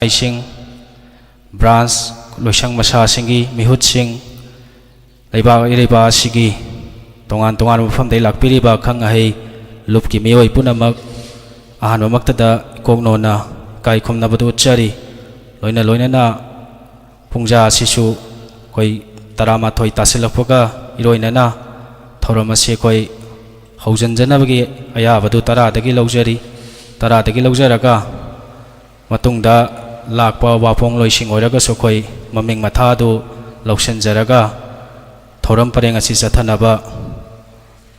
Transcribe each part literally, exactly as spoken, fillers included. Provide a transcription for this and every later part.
ꯂꯩꯀꯥꯏꯁꯤꯡ, branch, ꯂꯣꯏꯁꯪ ꯃꯁꯥꯁꯤꯡꯒꯤ ꯃꯤꯍꯨꯠꯁꯤꯡ, ꯂꯩꯕꯥꯛ ꯏꯔꯩꯕꯥꯛ ꯑꯁꯤꯒꯤ ꯇꯣꯉꯥꯟ ꯇꯣꯉꯥꯟꯕ ꯃꯐꯝꯗꯒꯤ ꯂꯥꯛꯄꯤꯔꯤꯕ ꯑꯈꯪ ꯑꯍꯩ, ꯂꯨꯞꯀꯤ ꯃꯤꯑꯣꯏ ꯄꯨꯝꯅꯃꯛ, ꯑꯍꯥꯟꯕꯃꯛꯇꯗ ꯏꯀꯣꯛꯅꯣꯅ ꯏꯀꯥꯏ ꯈꯨꯝꯅꯕꯗꯨ ꯎꯠꯆꯔꯤ꯫ ꯂꯣꯏꯅ ꯂꯣꯏꯅꯅ ꯄꯨꯡꯖꯥ ꯑꯁꯤꯁꯨ ꯑꯩꯈꯣꯏ ꯇꯔꯥꯃꯥꯊꯣꯏ ꯇꯥꯁꯤꯜꯂꯛꯄꯒ ꯏꯔꯣꯏꯅꯅ ꯊꯧꯔꯝ ꯑꯁꯤ ꯑꯩꯈꯣꯏ ꯍꯧꯖꯤꯟꯖꯅꯕꯒꯤ ꯑꯌꯥꯕꯗꯨ ꯇꯔꯥꯗꯒꯤ ꯂꯧꯖꯔꯤ꯫ ꯇꯔꯥꯗꯒꯤ ꯂꯧꯖꯔꯒ ꯃꯇꯨꯡꯗ ꯂꯥꯛꯄ ꯋꯥꯐꯣꯡꯂꯣꯏꯁꯤꯡ ꯑꯣꯏꯔꯒꯁꯨ ꯑꯩꯈꯣꯏ ꯃꯃꯤꯡ ꯃꯊꯥꯗꯨ ꯂꯧꯁꯤꯟꯖꯔꯒ ꯊꯧꯔꯝ ꯄꯔꯦꯡ ꯑꯁꯤ ꯆꯠꯊꯅꯕ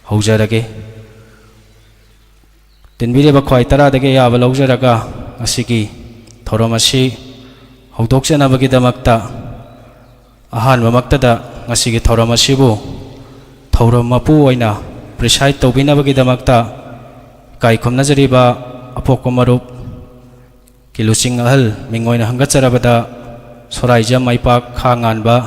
ꯍꯧꯖꯔꯒꯦ꯫ ꯇꯤꯟꯕꯤꯔꯤꯕ ꯈ꯭ꯋꯥꯏ ꯇꯔꯥꯗꯒꯤ ꯑꯌꯥꯕ ꯂꯧꯖꯔꯒ ꯉꯁꯤꯒꯤ ꯊꯧꯔꯝ ꯑꯁꯤ ꯍꯧꯗꯣꯛꯆꯅꯕꯒꯤꯗꯃꯛꯇ ꯑꯍꯥꯟꯕꯃꯛꯇꯗ ꯉꯁꯤꯒꯤ ꯊꯧꯔꯝ ꯑꯁꯤꯕꯨ ꯊꯧꯔꯝ ꯃꯄꯨ ꯑꯣꯏꯅ ꯄ꯭ꯔꯤꯁꯥꯏꯗ ꯇꯧꯕꯤꯅꯕꯒꯤꯗꯃꯛꯇ ꯏꯀꯥꯏ ꯈꯨꯝꯅꯖꯔꯤꯕ ꯑꯄꯣꯛꯄ ꯃꯔꯨꯞ ꯀꯤꯂꯨꯆꯤꯡ ꯑꯍꯜ ꯃꯤꯡ ꯑꯣꯏꯅ ꯍꯪꯒꯠꯆꯔꯕꯗ ꯁꯣꯔꯥꯏꯖꯝ ꯃꯩꯄꯥꯛ ꯈꯥ ꯉꯥꯟꯕ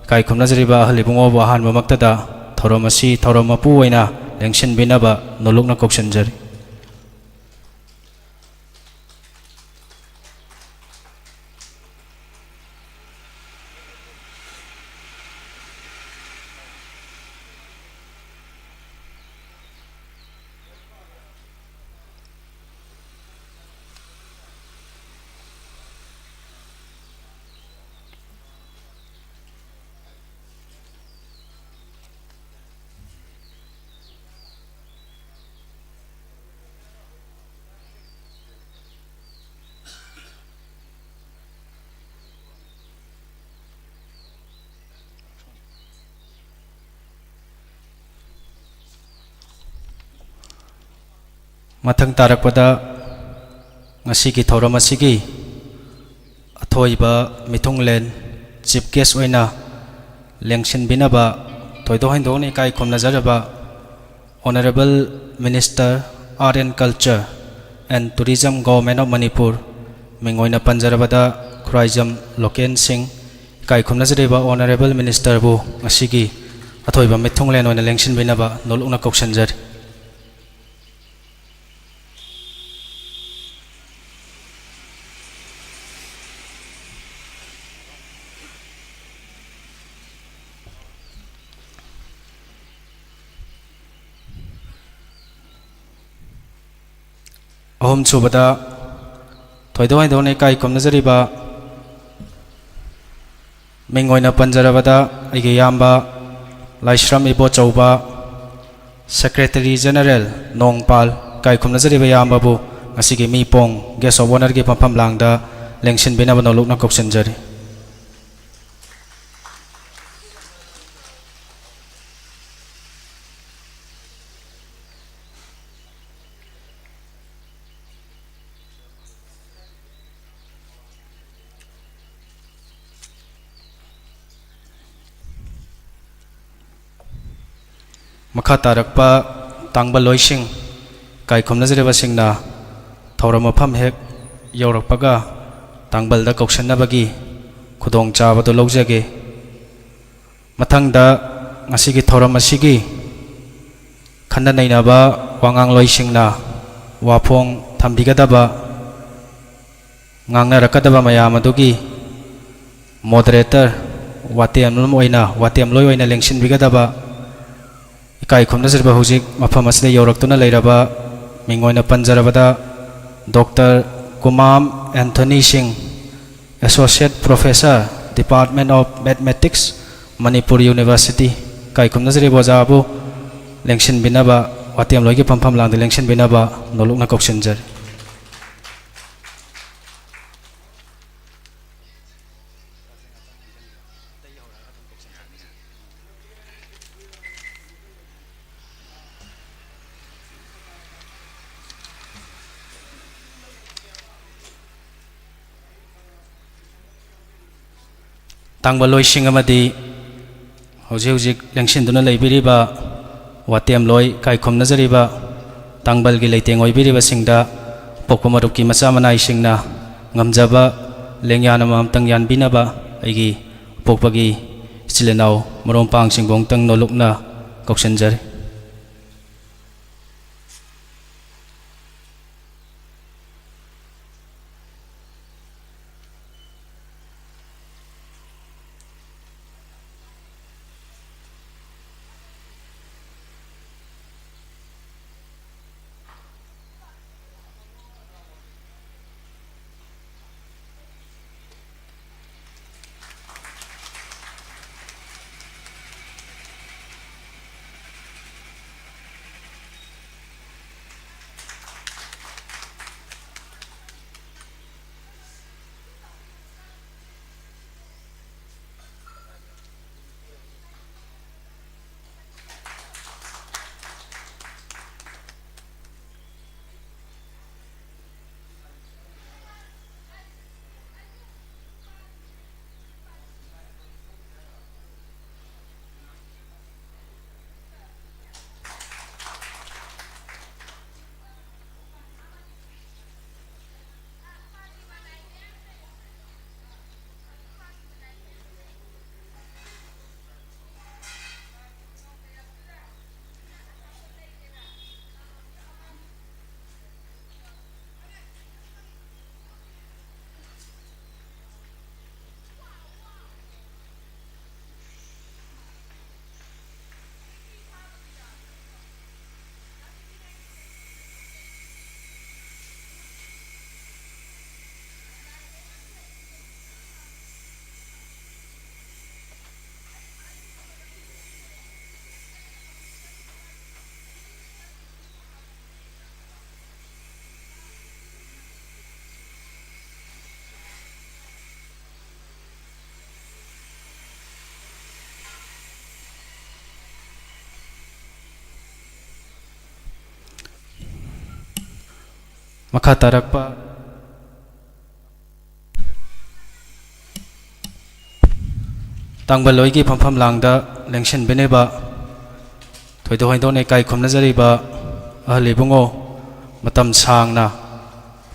ꯏꯀꯥꯏ ꯈꯨꯝꯅꯖꯔꯤꯕ ꯑꯍꯜ ꯏꯕꯨꯡꯉꯣꯕꯨ ꯑꯍꯥꯟꯕꯃꯛꯇꯗ ꯊꯧꯔꯝ ꯑꯁꯤ ꯊꯧꯔꯝ ꯃꯄꯨ ꯑꯣꯏꯅ ꯂꯦꯡꯁꯤꯟꯕꯤꯅꯕ ꯅꯣꯂꯨꯛꯅ ꯀꯧꯁꯤꯟꯖꯔꯤ꯫ ꯃꯊꯪ ꯇꯥꯔꯛꯄꯗ ꯉꯁꯤꯒꯤ ꯊꯧꯔꯝ ꯑꯁꯤꯒꯤ ꯑꯊꯣꯏꯕ ꯃꯤꯊꯨꯡꯂꯦꯟ ꯆꯤꯐ ꯒꯦꯁ ꯑꯣꯏꯅ ꯂꯦꯡꯁꯤꯟꯕꯤꯅꯕ ꯊꯣꯏꯗꯣꯛ ꯍꯦꯟꯗꯣꯛꯅ ꯏꯀꯥꯏ ꯈꯨꯝꯅꯖꯔꯕ Honourable Minister Art and Culture and Tourism, Government of Manipur, ꯃꯤꯡ ꯑꯣꯏꯅ ꯄꯟꯖꯔꯕꯗ ꯈꯨꯔꯥꯏꯖꯝ ꯂꯣꯀꯦꯟ ꯁꯤꯡ, ꯏꯀꯥꯏ ꯈꯨꯝꯅꯖꯔꯤꯕ Honourable Ministerꯕꯨ ꯉꯁꯤꯒꯤ ꯑꯊꯣꯏꯕ ꯃꯤꯊꯨꯡꯂꯦꯟ ꯑꯣꯏꯅ ꯂꯦꯡꯁꯤꯟꯕꯤꯅꯕ ꯅꯣꯂꯨꯛꯅ ꯀꯧꯁꯤꯟꯖꯔꯤ꯫ ꯑꯍꯨꯝꯁꯨꯕꯗ ꯊꯣꯏꯗꯣꯛ ꯍꯦꯟꯗꯣꯛꯅ ꯏꯀꯥꯏ ꯈꯨꯝꯅꯖꯔꯤꯕ ꯃꯤꯡ ꯑꯣꯏꯅ ꯄꯟꯖꯔꯕꯗ ꯑꯩꯒꯤ ꯏꯌꯥꯝꯕ ꯂꯥꯏꯁ꯭ꯔꯝ ꯏꯕꯣꯆꯧꯕ, Secretary General ꯅꯣꯡꯄꯥꯜ, ꯏꯀꯥꯏ ꯈꯨꯝꯅꯖꯔꯤꯕ ꯏꯌꯥꯝꯕꯕꯨ ꯉꯁꯤꯒꯤ ꯃꯤ ꯄꯣꯡ Guest of Honourꯒꯤ ꯐꯝꯐꯝ ꯂꯥꯡꯗ ꯂꯦꯡꯁꯤꯟꯕꯤꯅꯕ ꯅꯣꯂꯨꯛꯅ ꯀꯧꯁꯤꯟꯖꯔꯤ꯫ ꯃꯈꯥ ꯇꯥꯔꯛꯄ ꯇꯥꯡꯕ ꯂꯣꯏꯁꯤꯡ, ꯏꯀꯥꯏ ꯈꯨꯝꯅꯖꯔꯤꯕꯁꯤꯡꯅ ꯊꯧꯔꯝ ꯃꯐꯝ ꯍꯦꯛ ꯌꯧꯔꯛꯄꯒ ꯇꯥꯡꯕꯜꯗ ꯀꯧꯁꯟꯅꯕꯒꯤ ꯈꯨꯗꯣꯡꯆꯥꯕꯗꯨ ꯂꯧꯖꯒꯦ꯫ ꯃꯊꯪꯗ ꯉꯁꯤꯒꯤ ꯊꯧꯔꯝ ꯑꯁꯤꯒꯤ ꯈꯟꯅ ꯅꯩꯅꯕ ꯋꯥꯉꯥꯡꯂꯣꯏꯁꯤꯡꯅ ꯋꯥꯐꯣꯡ ꯊꯝꯕꯤꯒꯗꯕ, ꯉꯥꯡꯅꯔꯛꯀꯗꯕ ꯃꯌꯥꯝ ꯑꯗꯨꯒꯤ moderator, ꯋꯥꯇꯦꯝꯂꯣꯏ ꯑꯣꯏꯅ, ꯋꯥꯇꯦꯝꯂꯣꯏ ꯑꯣꯏꯅ ꯂꯦꯡꯁꯤꯟꯕꯤꯒꯗꯕ ꯏꯀꯥꯏ ꯈꯨꯝꯅꯖꯔꯤꯕ ꯍꯧꯖꯤꯛ ꯃꯐꯝ ꯑꯁꯤꯗ ꯌꯧꯔꯛꯇꯨꯅ ꯂꯩꯔꯕ ꯃꯤꯡ ꯑꯣꯏꯅ ꯄꯟꯖꯔꯕꯗ Doctor ꯀꯨꯃꯥꯝ ꯑꯦꯟꯊꯣꯅꯤ ꯁꯤꯡ, Associate Professor, Department of Mathematics, Manipur University, ꯏꯀꯥꯏ ꯈꯨꯝꯅꯖꯔꯤꯕ ꯑꯣꯖꯥꯕꯨ ꯂꯦꯡꯁꯤꯟꯕꯤꯅꯕ, ꯋꯥꯇꯦꯝꯂꯣꯏꯒꯤ ꯐꯝꯐꯝ ꯂꯥꯡꯗ ꯂꯦꯡꯁꯤꯟꯕꯤꯅꯕ ꯅꯣꯂꯨꯛꯅ ꯀꯧꯁꯤꯟꯖꯔꯤ꯫ ꯇꯥꯡꯕ ꯂꯣꯏꯁꯤꯡ ꯑꯃꯗꯤ ꯍꯧꯖꯤꯛ ꯍꯧꯖꯤꯛ ꯂꯦꯡꯁꯤꯟꯗꯨꯅ ꯂꯩꯕꯤꯔꯤꯕ ꯋꯥꯇꯦꯝꯂꯣꯏ ꯏꯀꯥꯏ ꯈꯨꯝꯅꯖꯔꯤꯕ ꯇꯥꯡꯕꯜꯒꯤ ꯂꯩꯇꯦꯡ ꯑꯣꯏꯕꯤꯔꯤꯕꯁꯤꯡꯗ ꯑꯄꯣꯛꯄ ꯃꯔꯨꯞꯀꯤ ꯃꯆꯥ ꯃꯅꯥꯏꯁꯤꯡꯅ ꯉꯝꯖꯕ ꯂꯦꯡꯌꯥꯟ ꯑꯃꯃꯝꯇꯪ ꯌꯥꯟꯕꯤꯅꯕ ꯑꯩꯒꯤ ꯑꯄꯣꯛꯄꯒꯤ ꯏꯆꯤꯜ ꯏꯅꯥꯎ ꯃꯔꯨꯞ ꯃꯄꯥꯡꯁꯤꯡꯕꯨ ꯑꯃꯨꯛꯇꯪ ꯅꯣꯂꯨꯛꯅ ꯀꯧꯁꯤꯟꯖꯔꯤ꯫ ꯃꯈꯥ ꯇꯥꯔꯛꯄ ꯇꯥꯡꯕ ꯂꯣꯏꯒꯤ ꯐꯝꯐꯝ ꯂꯥꯡꯗ ꯂꯦꯡꯁꯤꯟꯕꯤꯅꯕ ꯊꯣꯏꯗꯣꯛ ꯍꯦꯟꯗꯣꯛꯅ ꯏꯀꯥꯏ ꯈꯨꯝꯅꯖꯔꯤꯕ ꯑꯍꯜ ꯏꯕꯨꯡꯉꯣ, ꯃꯇꯝ ꯁꯥꯡꯅ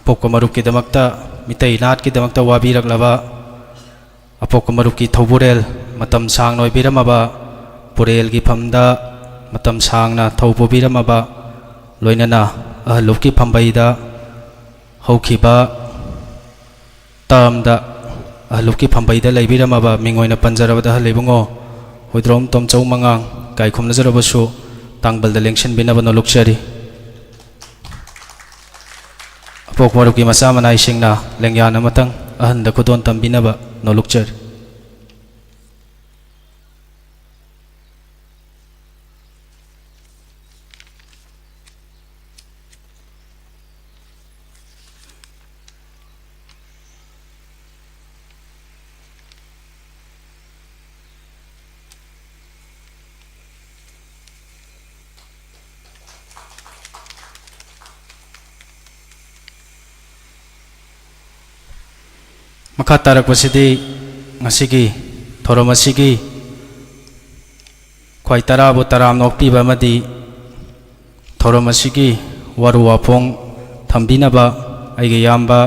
ꯄꯣꯛꯄ ꯃꯔꯨꯞꯀꯤꯗꯃꯛꯇ, ꯃꯤꯇꯩ ꯅꯥꯠꯀꯤꯗꯃꯛꯇ ꯋꯥꯕꯤꯔꯛꯂꯕ ꯑꯄꯣꯛꯄ ꯃꯔꯨꯞꯀꯤ ꯊꯧꯕꯨꯔꯦꯜ ꯃꯇꯝ ꯁꯥꯡꯅ ꯑꯣꯏꯕꯤꯔꯝꯃꯕ, ꯄꯨꯔꯦꯜꯒꯤ ꯐꯝꯗ ꯃꯇꯝ ꯁꯥꯡꯅ ꯊꯧ ꯄꯨꯕꯤꯔꯝꯃꯕ, ꯂꯣꯏꯅꯅ ꯑꯍꯜ ꯂꯨꯞꯀꯤ ꯐꯝꯕꯩꯗ ꯍꯧꯈꯤꯕ ꯇꯥꯝꯗ ꯑꯍꯜ ꯂꯨꯞꯀꯤ ꯐꯝꯕꯩꯗ ꯂꯩꯕꯤꯔꯝꯃꯕ ꯃꯤꯡ ꯑꯣꯏꯅ ꯄꯟꯖꯔꯕꯗ ꯑꯍꯜ ꯏꯕꯨꯡꯉꯣ ꯍꯨꯏꯗ꯭ꯔꯣꯝ ꯇꯣꯝꯆꯧ ꯃꯉꯥꯡ ꯀꯥꯏꯈꯨꯝꯅꯖꯔꯕꯁꯨ ꯇꯥꯡꯕꯜꯗ ꯂꯦꯡꯁꯤꯟꯕꯤꯅꯕ ꯅꯣꯂꯨꯛꯆꯔꯤ꯫ ꯑꯄꯣꯛꯄ ꯃꯔꯨꯞꯀꯤ ꯃꯆꯥ ꯃꯅꯥꯏꯁꯤꯡꯅ ꯂꯦꯡꯌꯥꯟ ꯑꯃꯇꯪ ꯑꯍꯟꯗ ꯈꯨꯗꯣꯜ ꯇꯝꯕꯤꯅꯕ ꯅꯣꯂꯨꯛꯆꯔꯤ꯫ ꯃꯈꯥ ꯇꯥꯔꯛꯄꯁꯤꯗꯤ ꯉꯁꯤꯒꯤ ꯊꯧꯔꯝ ꯑꯁꯤꯒꯤ ꯈ꯭ꯋꯥꯏ ꯇꯔꯥꯕꯨ ꯇꯔꯥꯝꯅ ꯑꯣꯛꯄꯤꯕ ꯑꯃꯗꯤ ꯊꯧꯔꯝ ꯑꯁꯤꯒꯤ ꯋꯥꯔꯨ ꯋꯥꯐꯣꯡ ꯊꯝꯕꯤꯅꯕ ꯑꯩꯒꯤ ꯏꯌꯥꯝꯕ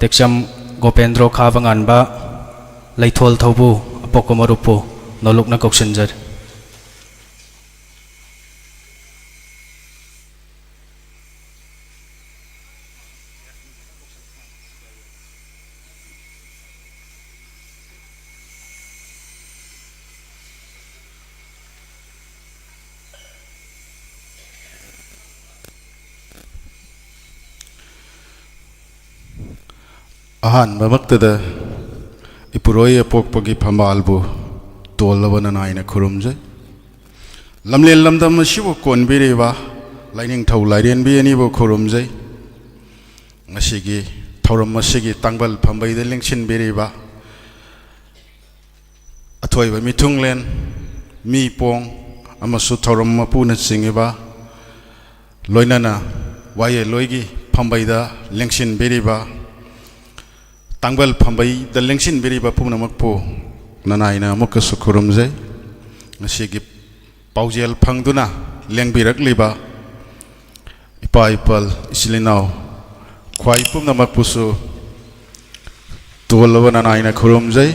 ꯇꯦꯛꯆꯝ ꯒꯣꯄꯦꯟꯗ꯭ꯔꯣ ꯈꯥꯕ ꯉꯥꯟꯕ ꯂꯩꯊꯣꯜ ꯊꯧꯕꯨ ꯑꯄꯣꯛꯄ ꯃꯔꯨꯞꯄꯨ ꯅꯣꯂꯨꯛꯅ ꯀꯧꯁꯤꯟꯖꯔꯤ꯫ ꯑꯍꯥꯟꯕꯃꯛꯇꯗ ꯏꯄꯨꯔꯣꯏ ꯑꯄꯣꯛꯄꯒꯤ ꯐꯝꯕꯥꯜꯕꯨ ꯇꯣꯜꯂꯕ ꯅꯅꯥꯏꯅ ꯈꯨꯔꯨꯝꯖꯩ꯫ ꯂꯝꯂꯦꯟ ꯂꯝꯗꯝ ꯑꯁꯤꯕꯨ ꯀꯣꯟꯕꯤꯔꯤꯕ ꯂꯥꯏꯅꯤꯡꯊꯧ ꯂꯥꯏꯔꯦꯟꯕꯤ ꯑꯅꯤꯕꯨ ꯈꯨꯔꯨꯝꯖꯩ꯫ ꯉꯁꯤꯒꯤ ꯊꯧꯔꯝ ꯑꯁꯤꯒꯤ ꯇꯥꯡꯕꯜ ꯐꯝꯕꯩꯗ ꯂꯦꯡꯁꯤꯟꯕꯤꯔꯤꯕ ꯑꯊꯣꯏꯕ ꯃꯤꯊꯨꯡꯂꯦꯟ, ꯃꯤ ꯄꯣꯡ ꯑꯃꯁꯨ ꯊꯧꯔꯝ ꯃꯄꯨꯅꯆꯤꯡꯉꯤꯕ, ꯂꯣꯏꯅꯅ ꯋꯥꯌꯦꯜꯂꯣꯏꯒꯤ ꯐꯝꯕꯩꯗ ꯂꯦꯡꯁꯤꯟꯕꯤꯔꯤꯕ, ꯇꯥꯡꯕꯜ ꯐꯝꯕꯩꯗ ꯂꯦꯡꯁꯤꯟꯕꯤꯔꯤꯕ ꯄꯨꯝꯅꯃꯛꯄꯨ ꯅꯅꯥꯏꯅ ꯑꯃꯨꯛꯀꯁꯨ ꯈꯨꯔꯨꯝꯖꯩ꯫ ꯉꯁꯤꯒꯤ ꯄꯥꯎꯖꯦꯜ ꯐꯪꯗꯨꯅ ꯂꯦꯡꯕꯤꯔꯛꯂꯤꯕ ꯏꯄꯥ ꯏꯄꯜ, ꯏꯆꯤꯜ ꯏꯅꯥꯎ, ꯈ꯭ꯋꯥꯏ ꯄꯨꯝꯅꯃꯛꯄꯨꯁꯨ ꯇꯣꯜꯂꯕ ꯅꯅꯥꯏꯅ ꯈꯨꯔꯨꯝꯖꯩ꯫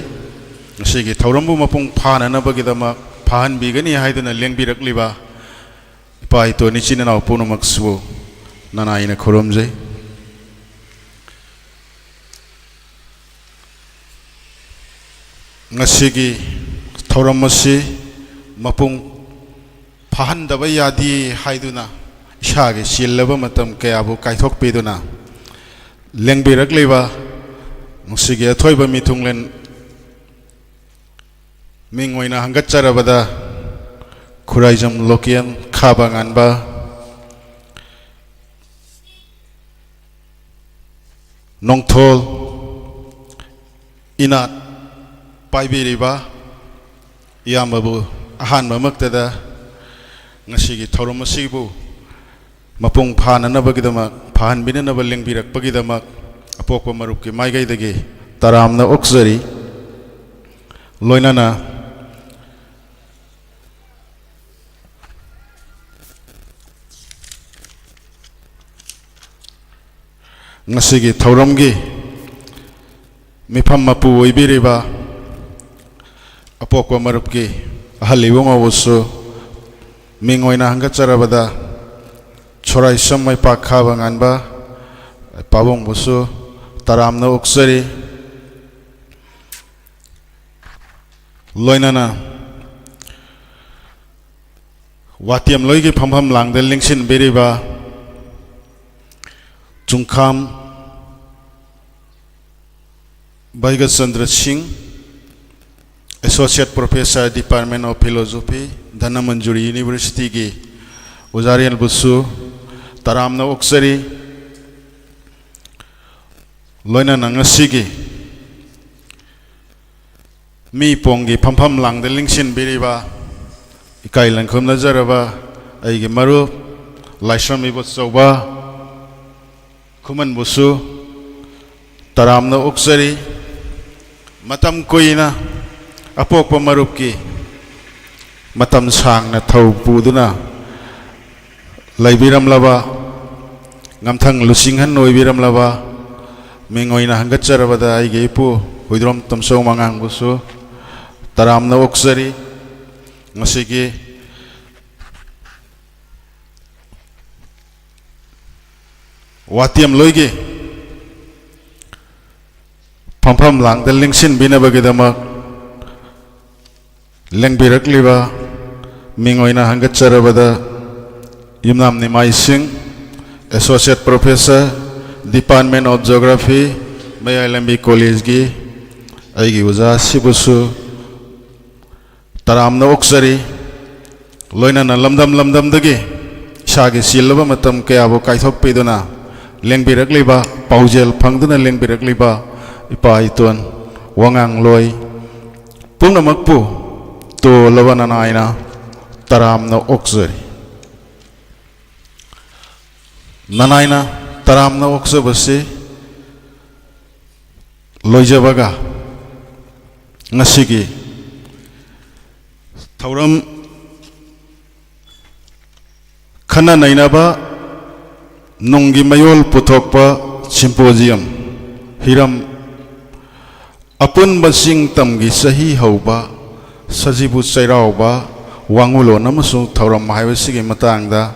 ꯉꯁꯤꯒꯤ ꯊꯧꯔꯝꯕꯨ ꯃꯄꯨꯡ ꯐꯥꯅꯅꯕꯒꯤꯗꯃꯛ ꯐꯥꯍꯟꯕꯤꯒꯅꯤ ꯍꯥꯏꯗꯨꯅ ꯂꯦꯡꯕꯤꯔꯛꯂꯤꯕ ꯏꯄꯥ ꯏꯇꯣꯟ ꯏꯆꯤꯟ ꯏꯅꯥꯎ ꯄꯨꯝꯅꯃꯛꯁꯤꯕꯨ ꯅꯅꯥꯏꯅ ꯈꯨꯔꯨꯝꯖꯩ꯫ ꯉꯁꯤꯒꯤ ꯊꯧꯔꯝ ꯑꯁꯤ ꯃꯄꯨꯡ ꯐꯥꯍꯟꯗꯕ ꯌꯥꯗꯦ ꯍꯥꯏꯗꯨꯅ ꯏꯁꯥꯒꯤ ꯆꯤꯜꯂꯕ ꯃꯇꯝ ꯀꯌꯥꯕꯨ ꯀꯥꯏꯊꯣꯛꯄꯤꯗꯨꯅ ꯂꯦꯡꯕꯤꯔꯛꯂꯤꯕ ꯉꯁꯤꯒꯤ ꯑꯊꯣꯏꯕ ꯃꯤꯊꯨꯡꯂꯦꯟ ꯃꯤꯡ ꯑꯣꯏꯅ ꯍꯪꯒꯠꯆꯔꯕꯗ ꯈꯨꯔꯥꯏꯖꯝ ꯂꯣꯀꯦꯟ, ꯈꯥꯕ ꯉꯥꯟꯕ, ꯅꯣꯡꯊꯣꯜ ꯏꯅꯥꯠ ꯄꯥꯏꯕꯤꯔꯤꯕ ꯏꯌꯥꯝꯕꯕꯨ ꯑꯍꯥꯟꯕꯃꯛꯇꯗ ꯉꯁꯤꯒꯤ ꯊꯧꯔꯝ ꯑꯁꯤꯕꯨ ꯃꯄꯨꯡ ꯐꯥꯅꯅꯕꯒꯤꯗꯃꯛ, ꯐꯥꯍꯟꯕꯤꯅꯅꯕ ꯂꯦꯡꯕꯤꯔꯛꯄꯒꯤꯗꯃꯛ ꯑꯄꯣꯛꯄ ꯃꯔꯨꯞꯀꯤ ꯃꯥꯏꯀꯩꯗꯒꯤ ꯇꯔꯥꯝꯅ ꯑꯣꯛꯆꯔꯤ꯫ ꯂꯣꯏꯅꯅ ꯉꯁꯤꯒꯤ ꯊꯧꯔꯝꯒꯤ ꯃꯤꯐꯝ ꯃꯄꯨ ꯑꯣꯏꯕꯤꯔꯤꯕ ꯑꯄꯣꯛꯄ ꯃꯔꯨꯞꯀꯤ ꯑꯍꯜ ꯏꯕꯨꯡꯉꯣꯕꯨꯁꯨ ꯃꯤꯡ ꯑꯣꯏꯅ ꯍꯪꯒꯠꯆꯔꯕꯗ ꯁꯣꯔꯥꯏꯁꯝ ꯃꯩꯄꯥꯛ ꯈꯥꯕ ꯉꯥꯟꯕ ꯄꯥꯕꯨꯡꯕꯨꯁꯨ ꯇꯔꯥꯝꯅ ꯑꯣꯛꯆꯔꯤ꯫ ꯂꯣꯏꯅꯅ ꯋꯥꯇꯦꯝꯂꯣꯏꯒꯤ ꯐꯝꯐꯝ ꯂꯥꯡꯗ ꯂꯦꯡꯁꯤꯟꯕꯤꯔꯤꯕ ꯆꯨꯡꯈꯥꯝ ꯚꯩꯒꯆꯟꯗ꯭ꯔ ꯁꯤꯡ, Associate Professor, Department of Philosophy, Dhanamanjuri ꯌꯨꯅꯤꯚꯔꯁꯤꯇꯤꯒꯤ ꯑꯣꯖꯥꯔꯦꯜꯕꯨꯁꯨ ꯇꯔꯥꯝꯅ ꯑꯣꯛꯆꯔꯤ꯫ ꯂꯣꯏꯅꯅ ꯉꯁꯤꯒꯤ ꯃꯤ ꯄꯣꯡꯒꯤ ꯐꯝꯐꯝ ꯂꯥꯡꯗ ꯂꯤꯡꯁꯤꯟꯕꯤꯔꯤꯕ ꯏꯀꯥꯏ ꯂꯪꯈꯣꯝꯅꯖꯔꯕ ꯑꯩꯒꯤ ꯃꯔꯨꯞ ꯂꯥꯏꯁ꯭ꯔꯝ ꯏꯕꯣꯆꯧꯕ, ꯈꯨꯃꯟꯕꯨꯁꯨ ꯇꯔꯥꯝꯅ ꯑꯣꯛꯆꯔꯤ꯫ ꯃꯇꯝ ꯀꯨꯏꯅ ꯑꯄꯣꯛꯄ ꯃꯔꯨꯞꯀꯤ ꯃꯇꯝ ꯁꯥꯡꯅ ꯊꯧ ꯄꯨꯗꯨꯅ ꯂꯩꯕꯤꯔꯝꯂꯕ, ꯉꯝꯊꯪ ꯂꯨꯆꯤꯡꯍꯟ ꯑꯣꯏꯕꯤꯔꯝꯂꯕ ꯃꯤꯡ ꯑꯣꯏꯅ ꯍꯪꯒꯠꯆꯔꯕꯗ ꯑꯩꯒꯤ ꯏꯄꯨ ꯍꯨꯏꯗ꯭ꯔꯣꯝ ꯇꯝꯆꯧ ꯃꯉꯥꯡꯕꯨꯁꯨ ꯇꯔꯥꯝꯅ ꯑꯣꯛꯆꯔꯤ꯫ ꯉꯁꯤꯒꯤ ꯋꯥꯇꯦꯝꯂꯣꯏꯒꯤ ꯐꯝꯐꯝ ꯂꯥꯡꯗ ꯂꯦꯡꯁꯤꯟꯕꯤꯅꯕꯒꯤꯗꯃꯛ ꯂꯦꯡꯕꯤꯔꯛꯂꯤꯕ ꯃꯤꯡ ꯑꯣꯏꯅ ꯍꯪꯒꯠꯆꯔꯕꯗ ꯌꯨꯝꯅꯥꯝ ꯅꯤꯃꯥꯏꯁꯤꯡ, Associate Professor, Department of Geography, ꯃꯌꯥꯏ ꯂꯝꯕꯤ ꯀꯣꯂꯦꯖꯀꯤ ꯑꯩꯒꯤ ꯑꯣꯖꯥ ꯑꯁꯤꯕꯨꯁꯨ ꯇꯔꯥꯝꯅ ꯑꯣꯛꯆꯔꯤ꯫ ꯂꯣꯏꯅꯅ ꯂꯝꯗꯝ ꯂꯝꯗꯝꯗꯒꯤ ꯏꯁꯥꯒꯤ ꯆꯤꯜꯂꯕ ꯃꯇꯝ ꯀꯌꯥꯕꯨ ꯀꯥꯏꯊꯣꯛꯄꯤꯗꯨꯅ ꯂꯦꯡꯕꯤꯔꯛꯂꯤꯕ, ꯄꯥꯎꯖꯦꯜ ꯐꯪꯗꯨꯅ ꯂꯦꯡꯕꯤꯔꯛꯂꯤꯕ ꯏꯄꯥ ꯏꯇꯣꯟ ꯋꯥꯉꯥꯡꯂꯣꯏ ꯄꯨꯝꯅꯃꯛꯄꯨ ꯇꯣꯜꯂꯕ ꯅꯅꯥꯏꯅ ꯇꯔꯥꯝꯅ ꯑꯣꯛꯆꯔꯤ꯫ ꯅꯅꯥꯏꯅ ꯇꯔꯥꯝꯅ ꯑꯣꯛꯆꯕꯁꯤ ꯂꯣꯏꯖꯕꯒ ꯉꯁꯤꯒꯤ ꯊꯧꯔꯝ ꯈꯟꯅ ꯅꯩꯅꯕ ꯅꯨꯡꯒꯤ ꯃꯌꯣꯜ ꯄꯨꯊꯣꯛꯄ symposium, ꯍꯤꯔꯝ ꯑꯄꯨꯟꯕ ꯆꯤꯡ ꯇꯝꯒꯤ ꯆꯍꯤ ꯍꯧꯕ, ꯁꯖꯤꯕꯨ ꯆꯩꯔꯥꯎꯕ, ꯋꯥꯉꯨꯂꯣꯟ ꯑꯃꯁꯨꯡ ꯊꯧꯔꯝ ꯍꯥꯏꯕꯁꯤꯒꯤ ꯃꯇꯥꯡꯗ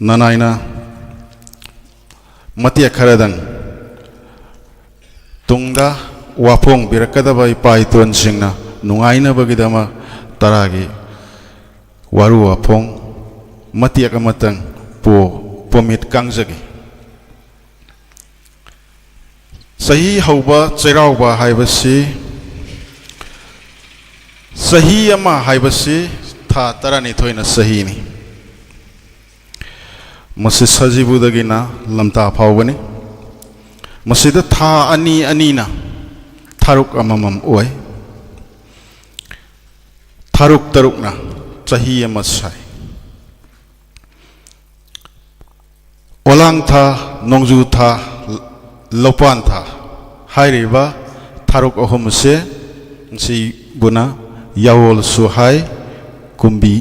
ꯅꯅꯥꯏꯅ ꯃꯇꯦꯛ ꯈꯔꯗꯪ ꯇꯨꯡꯗ ꯋꯥꯐꯣꯡꯕꯤꯔꯛꯀꯗꯕ ꯏꯄꯥ ꯏꯇꯣꯟꯁꯤꯡꯅ ꯅꯨꯡꯉꯥꯏꯅꯕꯒꯤꯗꯃꯛ ꯇꯔꯥꯒꯤ ꯋꯥꯔꯨ ꯋꯥꯐꯣꯡ ꯃꯇꯦꯛ ꯑꯃꯇꯪ ꯄꯣ-, ꯄꯣꯃꯤꯠ ꯀꯥꯡꯖꯒꯦ꯫ ꯆꯍꯤ ꯍꯧꯕ ꯆꯩꯔꯥꯎꯕ ꯍꯥꯏꯕꯁꯤ, ꯆꯍꯤ ꯑꯃ ꯍꯥꯏꯕꯁꯤ ꯊꯥ ꯇꯔꯥꯅꯤꯊꯣꯏꯅ ꯆꯍꯤꯅꯤ꯫ ꯃꯁꯤ ꯁꯖꯤꯕꯨꯗꯒꯤꯅ ꯂꯝꯇꯥ ꯐꯥꯎꯕꯅꯤ꯫ ꯃꯁꯤꯗ ꯊꯥ ꯑꯅꯤ ꯑꯅꯤꯅ ꯊꯥꯔꯨꯛ ꯑꯃꯃꯝ ꯑꯣꯏ꯫ ꯊꯥꯔꯨꯛ ꯇꯔꯨꯛꯅ ꯆꯍꯤ ꯑꯃ ꯁꯥꯏ꯫ ꯑꯣꯂꯥꯡ ꯊꯥ, ꯅꯣꯡꯖꯨ ꯊꯥ, ꯂꯧꯄꯥꯟ ꯊꯥ ꯍꯥꯏꯔꯤꯕ ꯊꯥꯔꯨꯛ ꯑꯍꯨꯝ ꯑꯁꯦ ꯃꯁꯤꯕꯨꯅ ꯌꯥꯑꯣꯜꯁꯨ ꯍꯥꯏ, ꯀꯨꯝꯕꯤ,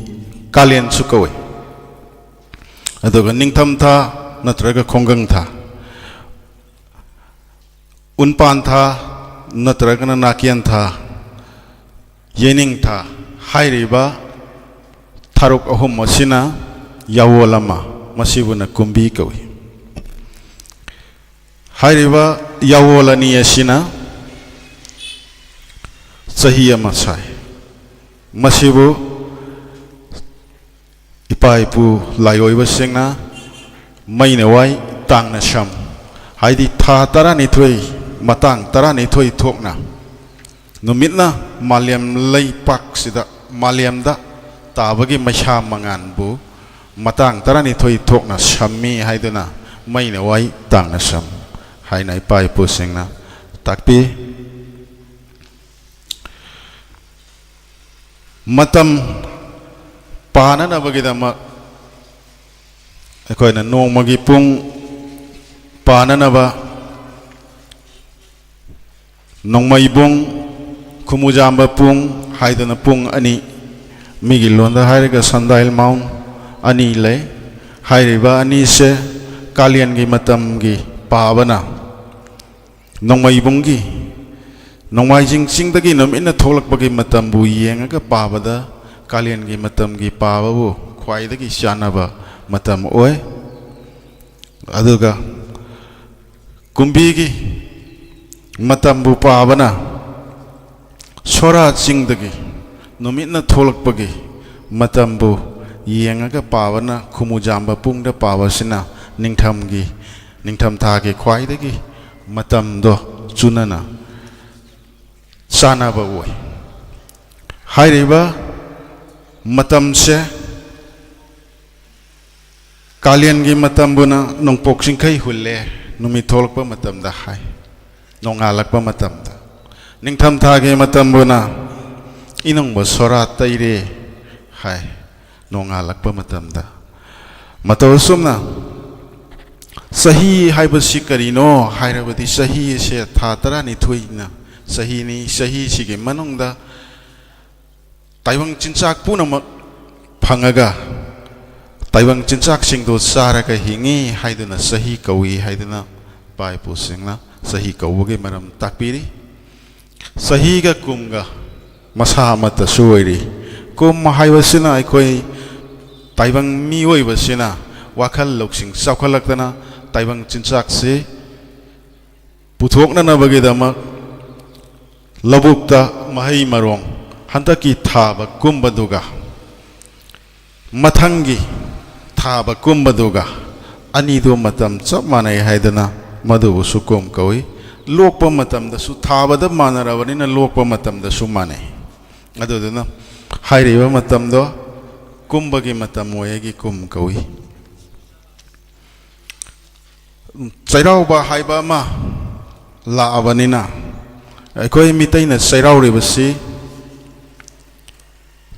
ꯀꯥꯂꯦꯟꯁꯨ ꯀꯧꯏ꯫ ꯑꯗꯨꯒ ꯅꯤꯡꯊꯝ ꯊꯥ ꯅꯠꯇ꯭ꯔꯒ ꯈꯣꯡꯒꯪ ꯊꯥ, ꯎꯟꯄꯥꯟ ꯊꯥ ꯅꯠꯇ꯭ꯔꯒꯅ ꯅꯥꯀꯦꯟ ꯊꯥ, ꯌꯦꯅꯤꯡ ꯊꯥ ꯍꯥꯏꯔꯤꯕ ꯊꯥꯔꯨꯛ ꯑꯍꯨꯝ ꯑꯁꯤꯅ ꯌꯥꯑꯣꯜ ꯑꯃ, ꯃꯁꯤꯕꯨꯅ ꯀꯨꯝꯕꯤ ꯀꯧꯏ꯫ ꯍꯥꯏꯔꯤꯕ ꯌꯥꯑꯣꯜ ꯑꯅꯤ ꯑꯁꯤꯅ ꯆꯍꯤ ꯑꯃ ꯁꯥꯏ꯫ ꯃꯁꯤꯕꯨ ꯏꯄꯥ ꯏꯄꯨ ꯂꯥꯏꯑꯣꯏꯕꯁꯤꯡꯅ ꯃꯩꯅ ꯋꯥꯏ, ꯇꯥꯡꯅ ꯁꯝ, ꯍꯥꯏꯗꯤ ꯊꯥ ꯇꯔꯥꯅꯤꯊꯣꯏ, ꯃꯇꯥꯡ ꯇꯔꯥꯅꯤꯊꯣꯏ ꯊꯣꯛꯅ ꯅꯨꯃꯤꯠꯅ ꯃꯥꯂꯦꯝ ꯂꯩꯄꯥꯛꯁꯤꯗ, ꯃꯥꯂꯦꯝꯗ ꯇꯥꯕꯒꯤ ꯃꯩꯁꯥ ꯃꯉꯥꯟꯕꯨ ꯃꯇꯥꯡ ꯇꯔꯥꯅꯤꯊꯣꯏ ꯊꯣꯛꯅ ꯁꯝꯃꯤ ꯍꯥꯏꯗꯨꯅ ꯃꯩꯅ ꯋꯥꯏ, ꯇꯥꯡꯅ ꯁꯝ ꯍꯥꯏꯅ ꯏꯄꯥ ꯏꯄꯨꯁꯤꯡꯅ ꯇꯥꯛꯄꯤ꯫ ꯃꯇꯝ ꯄꯥꯅꯅꯕꯒꯤꯗꯃꯛ ꯑꯩꯈꯣꯏꯅ ꯅꯣꯡꯃꯒꯤ ꯄꯨꯡ ꯄꯥꯅꯅꯕ ꯅꯣꯡꯃꯩꯕꯨꯡ, ꯈꯨꯃꯨꯖꯥꯝꯕ ꯄꯨꯡ ꯍꯥꯏꯗꯨꯅ ꯄꯨꯡ ꯑꯅꯤ, ꯃꯤꯒꯤ ꯂꯣꯟꯗ ꯍꯥꯏꯔꯒ sundial moon ꯑꯅꯤ ꯂꯩ꯫ ꯍꯥꯏꯔꯤꯕ ꯑꯅꯤꯁꯦ ꯀꯥꯂꯦꯟꯒꯤ ꯃꯇꯝꯒꯤ ꯄꯥꯕꯅ ꯅꯣꯡꯃꯩꯕꯨꯡꯒꯤ, ꯅꯣꯡꯃꯥꯏꯖꯤꯡ ꯆꯤꯡꯗꯒꯤ ꯅꯨꯃꯤꯠꯅ ꯊꯣꯛꯂꯛꯄꯒꯤ ꯃꯇꯝꯕꯨ ꯌꯦꯡꯉꯒ ꯄꯥꯕꯗ ꯀꯥꯂꯦꯟꯒꯤ ꯃꯇꯝꯒꯤ ꯄꯥꯕꯕꯨ ꯈ꯭ꯋꯥꯏꯗꯒꯤ ꯆꯥꯟꯅꯕ ꯃꯇꯝ ꯑꯣꯏ꯫ ꯑꯗꯨꯒ ꯀꯨꯝꯕꯤꯒꯤ ꯃꯇꯝꯕꯨ ꯄꯥꯕꯅ ꯁꯣꯔꯥ ꯆꯤꯡꯗꯒꯤ ꯅꯨꯃꯤꯠꯅ ꯊꯣꯛꯂꯛꯄꯒꯤ ꯃꯇꯝꯕꯨ ꯌꯦꯡꯉꯒ ꯄꯥꯕꯅ, ꯈꯨꯃꯨꯖꯥꯝꯕ ꯄꯨꯡꯗ ꯄꯥꯕꯁꯤꯅ ꯅꯤꯡꯊꯝꯒꯤ, ꯅꯤꯡꯊꯝꯊꯥꯒꯤ ꯈ꯭ꯋꯥꯏꯗꯒꯤ ꯃꯇꯝꯗꯣ ꯆꯨꯅꯅ ꯆꯥꯟꯅꯕ ꯑꯣꯏ꯫ ꯍꯥꯏꯔꯤꯕ ꯃꯇꯝꯁꯦ ꯀꯥꯂꯦꯟꯒꯤ ꯃꯇꯝꯕꯨꯅ ꯅꯣꯡꯄꯣꯛ ꯆꯤꯡꯈꯩ ꯍꯨꯜꯂꯦ, ꯅꯨꯃꯤꯠ ꯊꯣꯛꯂꯛꯄ ꯃꯇꯝꯗ ꯍꯥꯏ, ꯅꯣꯡꯉꯥꯜꯂꯛꯄ ꯃꯇꯝꯗ꯫ ꯅꯤꯡꯊꯝꯊꯥꯒꯤ ꯃꯇꯝꯕꯨꯅ ꯏꯅꯨꯡꯕ ꯁꯣꯔꯥ ꯇꯩꯔꯦ ꯍꯥꯏ, ꯅꯣꯡꯉꯥꯜꯂꯛꯄ ꯃꯇꯝꯗ꯫ ꯃꯇꯧ ꯑꯁꯨꯝꯅ ꯆꯍꯤ ꯍꯥꯏꯕꯁꯤ ꯀꯔꯤꯅꯣ ꯍꯥꯏꯔꯕꯗꯤ, ꯆꯍꯤ ꯑꯁꯦ ꯊꯥ ꯇꯔꯥꯅꯤꯊꯣꯏꯅ ꯆꯍꯤꯅꯤ꯫ ꯆꯍꯤꯁꯤꯒꯤ ꯃꯅꯨꯡꯗ ꯇꯥꯏꯕꯪ ꯆꯤꯟꯖꯥꯛ ꯄꯨꯝꯅꯃꯛ ꯐꯪꯉꯒ, ꯇꯥꯏꯕꯪ ꯆꯤꯟꯖꯥꯛꯁꯤꯡꯗꯨ ꯆꯥꯔꯒ ꯍꯤꯡꯉꯤ ꯍꯥꯏꯗꯨꯅ ꯆꯍꯤ ꯀꯧꯏ ꯍꯥꯏꯗꯨꯅ ꯏꯄꯥ ꯏꯄꯨꯁꯤꯡꯅ ꯆꯍꯤ ꯀꯧꯕꯒꯤ ꯃꯔꯝ ꯇꯥꯛꯄꯤꯔꯤ꯫ ꯆꯍꯤꯒ ꯀꯨꯝꯒ ꯃꯁꯥ ꯑꯃꯠꯇꯁꯨ ꯑꯣꯏꯔꯤ꯫ ꯀꯨꯝ ꯍꯥꯏꯕꯁꯤꯅ ꯑꯩꯈꯣꯏ ꯇꯥꯏꯕꯪ ꯃꯤꯑꯣꯏꯕꯁꯤꯅ ꯋꯥꯈꯜ ꯂꯧꯁꯤꯡ ꯆꯥꯎꯈꯠꯂꯛꯇꯅ ꯇꯥꯏꯕꯪ ꯆꯤꯟꯖꯥꯛꯁꯤ ꯄꯨꯊꯣꯛꯅꯅꯕꯒꯤꯗꯃꯛ ꯂꯧꯕꯨꯛꯇ ꯃꯍꯩ ꯃꯔꯣꯡ ꯍꯟꯗꯛꯀꯤ ꯊꯥꯕ ꯀꯨꯝꯕꯗꯨꯒ ꯃꯊꯪꯒꯤ ꯊꯥꯕ ꯀꯨꯝꯕꯗꯨꯒ ꯑꯅꯤꯗꯨ ꯃꯇꯝ ꯆꯞ ꯃꯥꯟꯅꯩ ꯍꯥꯏꯗꯅ ꯃꯗꯨꯕꯨꯁꯨ ꯀꯨꯝ ꯀꯧꯏ꯫ ꯂꯣꯛꯄ ꯃꯇꯝꯗꯁꯨ ꯊꯥꯕꯗ ꯃꯥꯟꯅꯔꯕꯅꯤꯅ ꯂꯣꯛꯄ ꯃꯇꯝꯗꯁꯨ ꯃꯥꯟꯅꯩ꯫ ꯑꯗꯨꯗꯨꯅ ꯍꯥꯏꯔꯤꯕ ꯃꯇꯝꯗꯣ ꯀꯨꯝꯕꯒꯤ ꯃꯇꯝ ꯑꯣꯏꯌꯦꯒꯤ ꯀꯨꯝ ꯀꯧꯏ꯫ ꯆꯩꯔꯥꯎꯕ ꯍꯥꯏꯕ ꯑꯃ ꯂꯥꯛꯑꯕꯅꯤꯅ, ꯑꯩꯈꯣꯏ ꯃꯤꯇꯩꯅ ꯆꯩꯔꯥꯎꯔꯤꯕꯁꯤ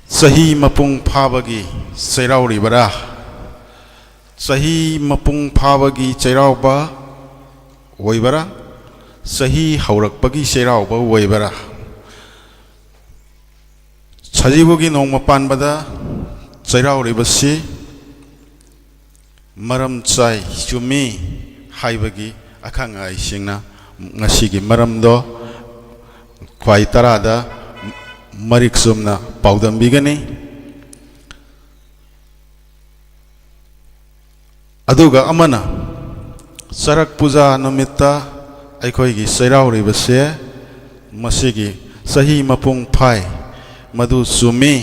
ꯆꯍꯤ ꯃꯄꯨꯡ ꯐꯥꯕꯒꯤ ꯆꯩꯔꯥꯎꯔꯤꯕꯔꯥ? ꯆꯍꯤ ꯃꯄꯨꯡ ꯐꯥꯕꯒꯤ ꯆꯩꯔꯥꯎꯕ ꯑꯣꯏꯕꯔꯥ? ꯆꯍꯤ ꯍꯧꯔꯛꯄꯒꯤ ꯆꯩꯔꯥꯎꯕ ꯑꯣꯏꯕꯔꯥ? ꯁꯖꯤꯕꯨꯒꯤ ꯅꯣꯡꯃ ꯄꯥꯟꯕꯗ ꯆꯩꯔꯥꯎꯔꯤꯕꯁꯤ ꯃꯔꯝ ꯆꯥꯏ, ꯆꯨꯝꯃꯤ ꯍꯥꯏꯕꯒꯤ ꯑꯈꯪ ꯑꯍꯩꯁꯤꯡꯅ ꯉꯁꯤꯒꯤ ꯃꯔꯝꯗꯣ ꯈ꯭ꯋꯥꯏ ꯇꯔꯥꯗ ꯃꯔꯤꯛ ꯆꯨꯝꯅ ꯄꯥꯎꯗꯝꯕꯤꯒꯅꯤ꯫ ꯑꯗꯨꯒ ꯑꯃꯅ, ꯆꯔꯛ ꯄꯨꯖꯥ ꯅꯨꯃꯤꯠꯇ ꯑꯩꯈꯣꯏꯒꯤ ꯆꯩꯔꯥꯎꯔꯤꯕꯁꯦ, ꯃꯁꯤꯒꯤ ꯆꯍꯤ ꯃꯄꯨꯡ ꯐꯥꯏ, ꯃꯗꯨ ꯆꯨꯝꯃꯤ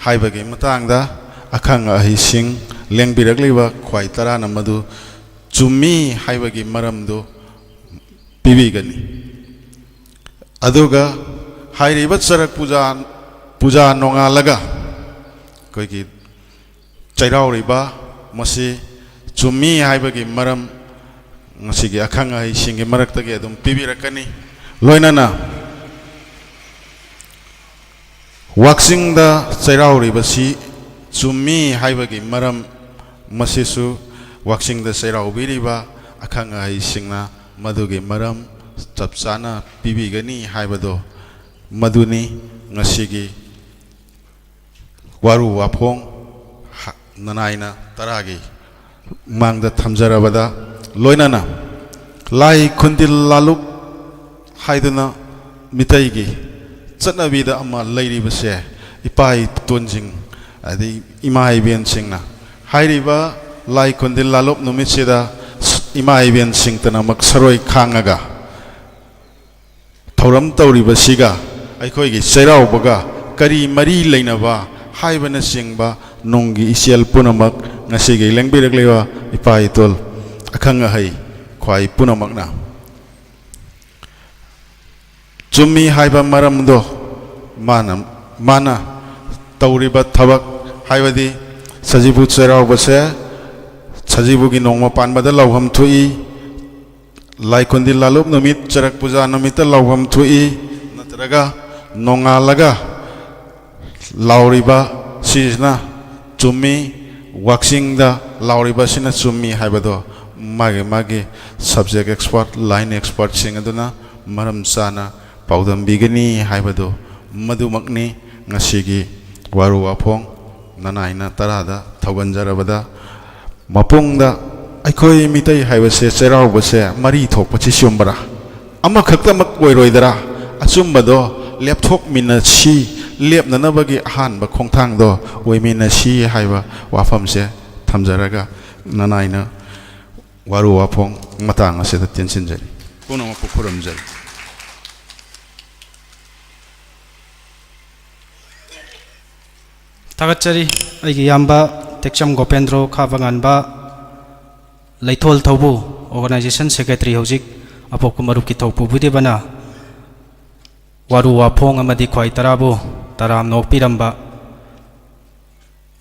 ꯍꯥꯏꯕꯒꯤ ꯃꯇꯥꯡꯗ ꯑꯈꯪ ꯑꯍꯩꯁꯤꯡ ꯂꯦꯡꯕꯤꯔꯛꯂꯤꯕ ꯈ꯭ꯋꯥꯏ ꯇꯔꯥꯅ ꯃꯗꯨ ꯆꯨꯝꯃꯤ ꯍꯥꯏꯕꯒꯤ ꯃꯔꯝꯗꯨ ꯄꯤꯕꯤꯒꯅꯤ꯫ ꯑꯗꯨꯒ ꯍꯥꯏꯔꯤꯕ ꯆꯔꯛ ꯄꯨꯖꯥ, ꯄꯨꯖꯥ ꯅꯣꯡꯉꯥꯜꯂꯒ ꯑꯩꯈꯣꯏꯒꯤ ꯆꯩꯔꯥꯎꯔꯤꯕ ꯃꯁꯤ ꯆꯨꯝꯃꯤ ꯍꯥꯏꯕꯒꯤ ꯃꯔꯝ ꯉꯁꯤꯒꯤ ꯑꯈꯪ ꯑꯍꯩꯁꯤꯡꯒꯤ ꯃꯔꯛꯇꯒꯤ ꯑꯗꯨꯝ ꯄꯤꯕꯤꯔꯛꯀꯅꯤ꯫ ꯂꯣꯏꯅꯅ ꯋꯥꯛꯆꯤꯡꯗ ꯆꯩꯔꯥꯎꯔꯤꯕꯁꯤ ꯆꯨꯝꯃꯤ ꯍꯥꯏꯕꯒꯤ ꯃꯔꯝ ꯃꯁꯤꯁꯨ ꯋꯥꯛꯆꯤꯡꯗ ꯆꯩꯔꯥꯎꯕꯤꯔꯤꯕ ꯑꯈꯪ ꯑꯍꯩꯁꯤꯡꯅ ꯃꯗꯨꯒꯤ ꯃꯔꯝ ꯆꯞ ꯆꯥꯅ ꯄꯤꯕꯤꯒꯅꯤ ꯍꯥꯏꯕꯗꯣ ꯃꯗꯨꯅꯤ꯫ ꯉꯁꯤꯒꯤ ꯋꯥꯔꯨ ꯋꯥꯐꯣꯡ ꯍ-, ꯅꯅꯥꯏꯅ ꯇꯔꯥꯒꯤ ꯃꯥꯡꯗ ꯊꯝꯖꯔꯕꯗ ꯂꯣꯏꯅꯅ ꯂꯥꯏ ꯈꯨꯟꯗꯤꯜ ꯂꯥꯂꯨꯞ ꯍꯥꯏꯗꯨꯅ ꯃꯤꯇꯩꯒꯤ ꯆꯠꯅꯕꯤꯗ ꯑꯃ ꯂꯩꯔꯤꯕꯁꯦ, ꯏꯄꯥ ꯏꯄꯨꯇꯣꯟꯁꯤꯡ ꯑꯗꯩ ꯏꯃꯥ ꯏꯕꯦꯟꯁꯤꯡꯅ ꯍꯥꯏꯔꯤꯕ ꯂꯥꯏ ꯈꯨꯟꯗꯤꯜ ꯂꯥꯂꯨꯞ ꯅꯨꯃꯤꯠꯁꯤꯗ ꯏꯃꯥ ꯏꯕꯦꯟꯁꯤꯡꯇꯅꯃꯛ ꯁꯔꯣꯏ ꯈꯥꯡꯉꯒ ꯊꯧꯔꯝ ꯇꯧꯔꯤꯕꯁꯤꯒ ꯑꯩꯈꯣꯏꯒꯤ ꯆꯩꯔꯥꯎꯕꯒ ꯀꯔꯤ ꯃꯔꯤ ꯂꯩꯅꯕ ꯍꯥꯏꯕꯅꯆꯤꯡꯕ ꯅꯨꯡꯒꯤ ꯏꯆꯦꯜ ꯄꯨꯝꯅꯃꯛ ꯉꯁꯤꯒꯤ ꯂꯦꯡꯕꯤꯔꯛꯂꯤꯕ ꯏꯄꯥ ꯏꯇꯣꯜ ꯑꯈꯪ ꯑꯍꯩ ꯈ꯭ꯋꯥꯏ ꯄꯨꯝꯅꯃꯛꯅ ꯆꯨꯝꯃꯤ ꯍꯥꯏꯕ ꯃꯔꯝꯗꯣ ꯃꯥꯅ, ꯃꯥꯅ ꯇꯧꯔꯤꯕ ꯊꯕꯛ ꯍꯥꯏꯕꯗꯤ ꯁꯖꯤꯕꯨ ꯆꯩꯔꯥꯎꯕꯁꯦ ꯁꯖꯤꯕꯨꯒꯤ ꯅꯣꯡꯃ ꯄꯥꯟꯕꯗ ꯂꯥꯎꯐꯝ ꯊꯣꯛꯏ, ꯂꯥꯏꯈꯨꯟꯗꯤ ꯂꯥꯂꯨꯞ ꯅꯨꯃꯤꯠ, ꯆꯔꯛ ꯄꯨꯖꯥ ꯅꯨꯃꯤꯠꯇ ꯂꯥꯎꯐꯝ ꯊꯣꯛꯏ, ꯅꯠꯇ꯭ꯔꯒ ꯅꯣꯡꯉꯥꯜꯂꯒ ꯂꯥꯎꯔꯤꯕ ꯁꯤꯁꯤꯅ ꯆꯨꯝꯃꯤ, ꯋꯥꯛꯆꯤꯡꯗ ꯂꯥꯎꯔꯤꯕ ꯑꯁꯤꯅ ꯆꯨꯝꯃꯤ ꯍꯥꯏꯕꯗꯣ ꯃꯥꯒꯤ ꯃꯥꯒꯤ subject expert, line expertꯁꯤꯡ ꯑꯗꯨꯅ ꯃꯔꯝ ꯆꯥꯅ ꯄꯥꯎꯗꯝꯕꯤꯒꯅꯤ ꯍꯥꯏꯕꯗꯨ ꯃꯗꯨꯃꯛꯅꯤ꯫ ꯉꯁꯤꯒꯤ ꯋꯥꯔꯨ ꯋꯥꯐꯣꯡ ꯅꯅꯥꯏꯅ ꯇꯔꯥꯗ ꯊꯧꯒꯟꯖꯔꯕꯗ ꯃꯄꯨꯡꯗ ꯑꯩꯈꯣꯏ ꯃꯤꯇꯩ ꯍꯥꯏꯕꯁꯦ ꯆꯩꯔꯥꯎꯕꯁꯦ ꯃꯔꯤ ꯊꯣꯛꯄꯁꯤ ꯆꯨꯝꯕ꯭ꯔꯥ? ꯑꯃꯈꯛꯇꯃꯛ ꯑꯣꯏꯔꯣꯏꯗꯔꯥ? ꯑꯆꯨꯝꯕꯗꯣ ꯂꯦꯞꯊꯣꯛꯃꯤꯟꯅꯁꯤ, ꯂꯦꯞꯅꯅꯕꯒꯤ ꯑꯍꯥꯟꯕ ꯈꯣꯡꯊꯥꯡꯗꯣ ꯑꯣꯏꯃꯤꯟꯅꯁꯤ ꯍꯥꯏꯕ ꯋꯥꯐꯝꯁꯦ ꯊꯝꯖꯔꯒ ꯅꯅꯥꯏꯅ ꯋꯥꯔꯨ ꯋꯥꯐꯣꯡ ꯃꯇꯥꯡ ꯑꯁꯤꯗ ꯇꯦꯟꯁꯤꯟꯖꯔꯤ꯫ ꯄꯨꯝꯅꯃꯛꯄꯨ ꯈꯨꯔꯨꯝꯖꯔꯤ꯫ ꯊꯥꯒꯠꯆꯔꯤ꯫ ꯑꯩꯒꯤ ꯏꯌꯥꯝꯕ ꯇꯦꯛꯆꯝ ꯒꯣꯄꯦꯟꯗ꯭ꯔꯣ ꯈꯥꯕ ꯉꯥꯟꯕ, ꯂꯩꯊꯣꯜ ꯊꯧꯕꯨ organization secretary, ꯍꯧꯖꯤꯛ ꯑꯄꯣꯛꯄ ꯃꯔꯨꯞꯀꯤ ꯊꯧꯄꯨ ꯕꯨꯗꯦꯕꯅ ꯋꯥꯔꯨ ꯋꯥꯐꯣꯡ ꯑꯃꯗꯤ ꯈ꯭ꯋꯥꯏ ꯇꯔꯥꯕꯨ ꯇꯔꯥꯝꯅ ꯑꯣꯛꯄꯤꯔꯝꯕ꯫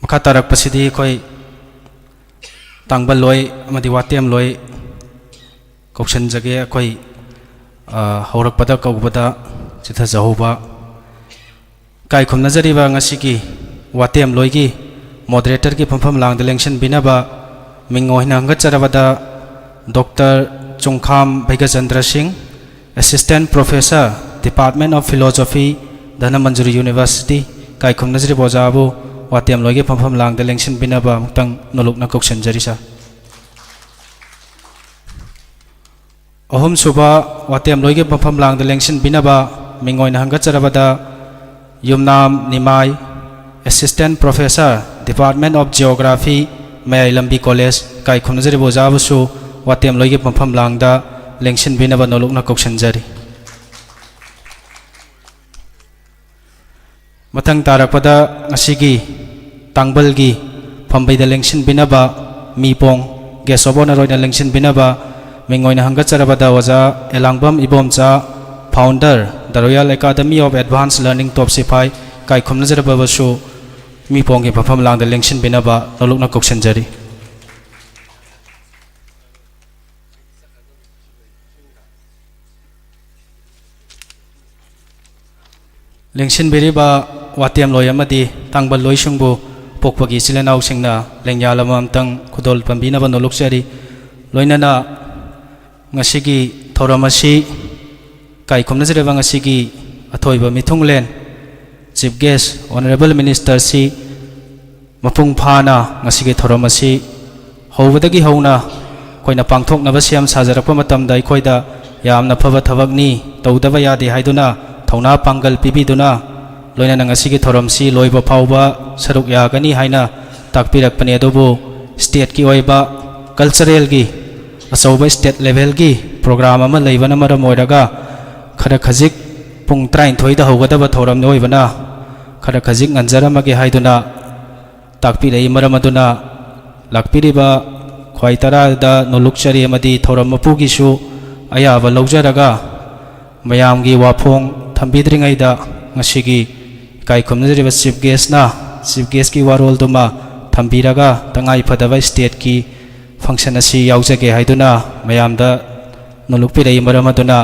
ꯃꯈꯥ ꯇꯥꯔꯛꯄꯁꯤꯗꯤ ꯑꯩꯈꯣꯏ ꯇꯥꯡꯕꯜꯂꯣꯏ ꯑꯃꯗꯤ ꯋꯥꯇꯦꯝꯂꯣꯏ ꯀꯧꯁꯟꯖꯒꯦ꯫ ꯑꯩꯈꯣꯏ, ꯑ, ꯍꯧꯔꯛꯄꯗ ꯀꯧꯕꯗ ꯆꯤꯊꯖꯍꯧꯕ꯫ ꯏꯀꯥꯏ ꯈꯨꯝꯅꯖꯔꯤꯕ ꯉꯁꯤꯒꯤ ꯋꯥꯇꯦꯝꯂꯣꯏꯒꯤ moderatorꯒꯤ ꯐꯝꯐꯝ ꯂꯥꯡꯗ ꯂꯦꯡꯁꯤꯟꯕꯤꯅꯕ ꯃꯤꯡ ꯑꯣꯏꯅ ꯍꯪꯒꯠꯆꯔꯕꯗ ꯗꯣꯛꯇꯔ ꯆꯨꯡꯈꯥꯝ ꯚꯩꯒꯆꯟꯗ꯭ꯔ ꯁꯤꯡ, Assistant Professor, Department of Philosophy, Dhanamanjuri University, ꯏꯀꯥꯏ ꯈꯨꯝꯅꯖꯔꯤꯕ ꯑꯣꯖꯥꯕꯨ ꯋꯥꯇꯦꯝꯂꯣꯏꯒꯤ ꯐꯝꯐꯝ ꯂꯥꯡꯗ ꯂꯦꯡꯁꯤꯟꯕꯤꯅꯕ ꯑꯃꯨꯛꯇꯪ ꯅꯣꯂꯨꯛꯅ ꯀꯧꯁꯤꯟꯖꯔꯤ, ꯁꯥꯔ꯫ ꯑꯍꯨꯝꯁꯨꯕ ꯋꯥꯇꯦꯝꯂꯣꯏꯒꯤ ꯐꯝꯐꯝ ꯂꯥꯡꯗ ꯂꯦꯡꯁꯤꯟꯕꯤꯅꯕ ꯃꯤꯡ ꯑꯣꯏꯅ ꯍꯪꯒꯠꯆꯔꯕꯗ ꯌꯨꯝꯅꯥꯝ ꯅꯤꯃꯥꯏ, Assistant Professor, Department of Geography, ꯃꯌꯥꯏ ꯂꯝꯕꯤ ꯀꯣꯂꯦꯖ, ꯏꯀꯥꯏ ꯈꯨꯝꯅꯖꯔꯤꯕ ꯑꯣꯖꯥꯕꯨꯁꯨ ꯋꯥꯇꯦꯝꯂꯣꯏꯒꯤ ꯐꯝꯐꯝ ꯂꯥꯡꯗ ꯂꯦꯡꯁꯤꯟꯕꯤꯅꯕ ꯅꯣꯂꯨꯛꯅ ꯀꯧꯁꯤꯟꯖꯔꯤ꯫ ꯃꯊꯪ ꯇꯥꯔꯛꯄꯗ ꯉꯁꯤꯒꯤ ꯇꯥꯡꯕꯜꯒꯤ ꯐꯝꯕꯩꯗ ꯂꯦꯡꯁꯤꯟꯕꯤꯅꯕ ꯃꯤ ꯄꯣꯡ, Guest of Honour ꯑꯣꯏꯅ ꯂꯦꯡꯁꯤꯟꯕꯤꯅꯕ ꯃꯤꯡ ꯑꯣꯏꯅ ꯍꯪꯒꯠꯆꯔꯕꯗ ꯑꯣꯖꯥ ꯑꯦꯂꯥꯡꯕꯝ Ibomcha, Founder, The Royal Academy of Advanced Learning, ꯇꯣꯞ ꯁꯤꯐꯥꯏ, ꯏꯀꯥꯏ ꯈꯨꯝꯅꯖꯔꯕꯁꯨ ꯃꯤ ꯄꯣꯡꯒꯤ ꯐꯝꯐꯝ ꯂꯥꯡꯗ ꯂꯦꯡꯁꯤꯟꯕꯤꯅꯕ ꯅꯣꯂꯨꯛꯅ ꯀꯧꯁꯤꯟꯖꯔꯤ꯫ ꯂꯦꯡꯁꯤꯟꯕꯤꯔꯤꯕ ꯋꯥꯇꯦꯝꯂꯣꯏ ꯑꯃꯗꯤ ꯇꯥꯡꯕꯜꯂꯣꯏꯁꯤꯡꯕꯨ ꯄꯣꯛꯄꯒꯤ ꯏꯆꯤꯜ ꯏꯅꯥꯎꯁꯤꯡꯅ ꯂꯦꯡꯌꯥꯜ ꯑꯃꯃꯝꯇꯪ ꯈꯨꯗꯣꯜ ꯄꯟꯕꯤꯅꯕ ꯅꯣꯂꯨꯛꯆꯔꯤ꯫ ꯂꯣꯏꯅꯅ ꯉꯁꯤꯒꯤ ꯊꯧꯔꯝ ꯑꯁꯤ ꯏꯀꯥꯏ ꯈꯨꯝꯅꯖꯔꯤꯕ ꯉꯁꯤꯒꯤ ꯑꯊꯣꯏꯕ ꯃꯤꯊꯨꯡꯂꯦꯟ Chief Guest Honourable Minister ꯁꯤ ꯃꯄꯨꯡ ꯐꯥꯅ ꯉꯁꯤꯒꯤ ꯊꯧꯔꯝ ꯑꯁꯤ ꯍꯧꯕꯗꯒꯤ ꯍꯧꯅ ꯑꯩꯈꯣꯏꯅ ꯄꯥꯡꯊꯣꯛꯅꯕ ꯁꯦꯝ ꯁꯥꯖꯔꯛꯄ ꯃꯇꯝꯗ ꯑꯩꯈꯣꯏꯗ ꯌꯥꯝꯅ ꯐꯕ ꯊꯕꯛꯅꯤ, ꯇꯧꯗꯕ ꯌꯥꯗꯦ ꯍꯥꯏꯗꯨꯅ ꯊꯧꯅꯥ ꯄꯥꯡꯒꯜ ꯄꯤꯕꯤꯗꯨꯅ, ꯂꯣꯏꯅꯅ ꯉꯁꯤꯒꯤ ꯊꯧꯔꯝꯁꯤ ꯂꯣꯏꯕ ꯐꯥꯎꯕ ꯁꯔꯨꯛ ꯌꯥꯒꯅꯤ ꯍꯥꯏꯅ ꯇꯥꯛꯄꯤꯔꯛꯄꯅꯤ꯫ ꯑꯗꯨꯕꯨ state ꯀꯤ ꯑꯣꯏꯕ cultural ꯒꯤ ꯑꯆꯧꯕ state level ꯒꯤ program ꯑꯃ ꯂꯩꯕꯅ ꯃꯔꯝ ꯑꯣꯏꯔꯒ ꯈꯔ ꯈꯖꯤꯛ ꯄꯨꯡ ꯇꯔꯥꯅꯤꯊꯣꯏꯗ ꯍꯧꯒꯗꯕ ꯊꯧꯔꯝ ꯑꯣꯏꯕꯅ ꯈꯔ ꯈꯖꯤꯛ ꯉꯟꯖꯔꯝꯃꯒꯦ ꯍꯥꯏꯗꯨꯅ ꯇꯥꯛꯄꯤꯔꯛꯏ꯫ ꯃꯔꯝ ꯑꯗꯨꯅ ꯂꯥꯛꯄꯤꯔꯤꯕ ꯈ꯭ꯋꯥꯏ ꯇꯔꯥꯗ ꯅꯣꯂꯨꯛꯆꯔꯤ ꯑꯃꯗꯤ ꯊꯧꯔꯝ ꯃꯄꯨꯒꯤꯁꯨ ꯑꯌꯥꯕ ꯂꯧꯖꯔꯒ ꯃꯌꯥꯝꯒꯤ ꯋꯥꯐꯣꯡ ꯊꯝꯕꯤꯗ꯭ꯔꯤꯉꯩꯗ ꯉꯁꯤꯒꯤ ꯏꯀꯥꯏ ꯈꯨꯝꯅꯖꯔꯤꯕ Chief Guest ꯅ Chief Guest ꯀꯤ ꯋꯥꯔꯣꯜꯗꯨꯃ ꯊꯝꯕꯤꯔꯒ ꯇꯉꯥꯏ ꯐꯗꯕ state ꯀꯤ function ꯑꯁꯤ ꯌꯥꯎꯖꯒꯦ ꯍꯥꯏꯗꯨꯅ ꯃꯌꯥꯝꯗ ꯅꯣꯂꯨꯛꯄꯤꯔꯛꯏ꯫ ꯃꯔꯝ ꯑꯗꯨꯅ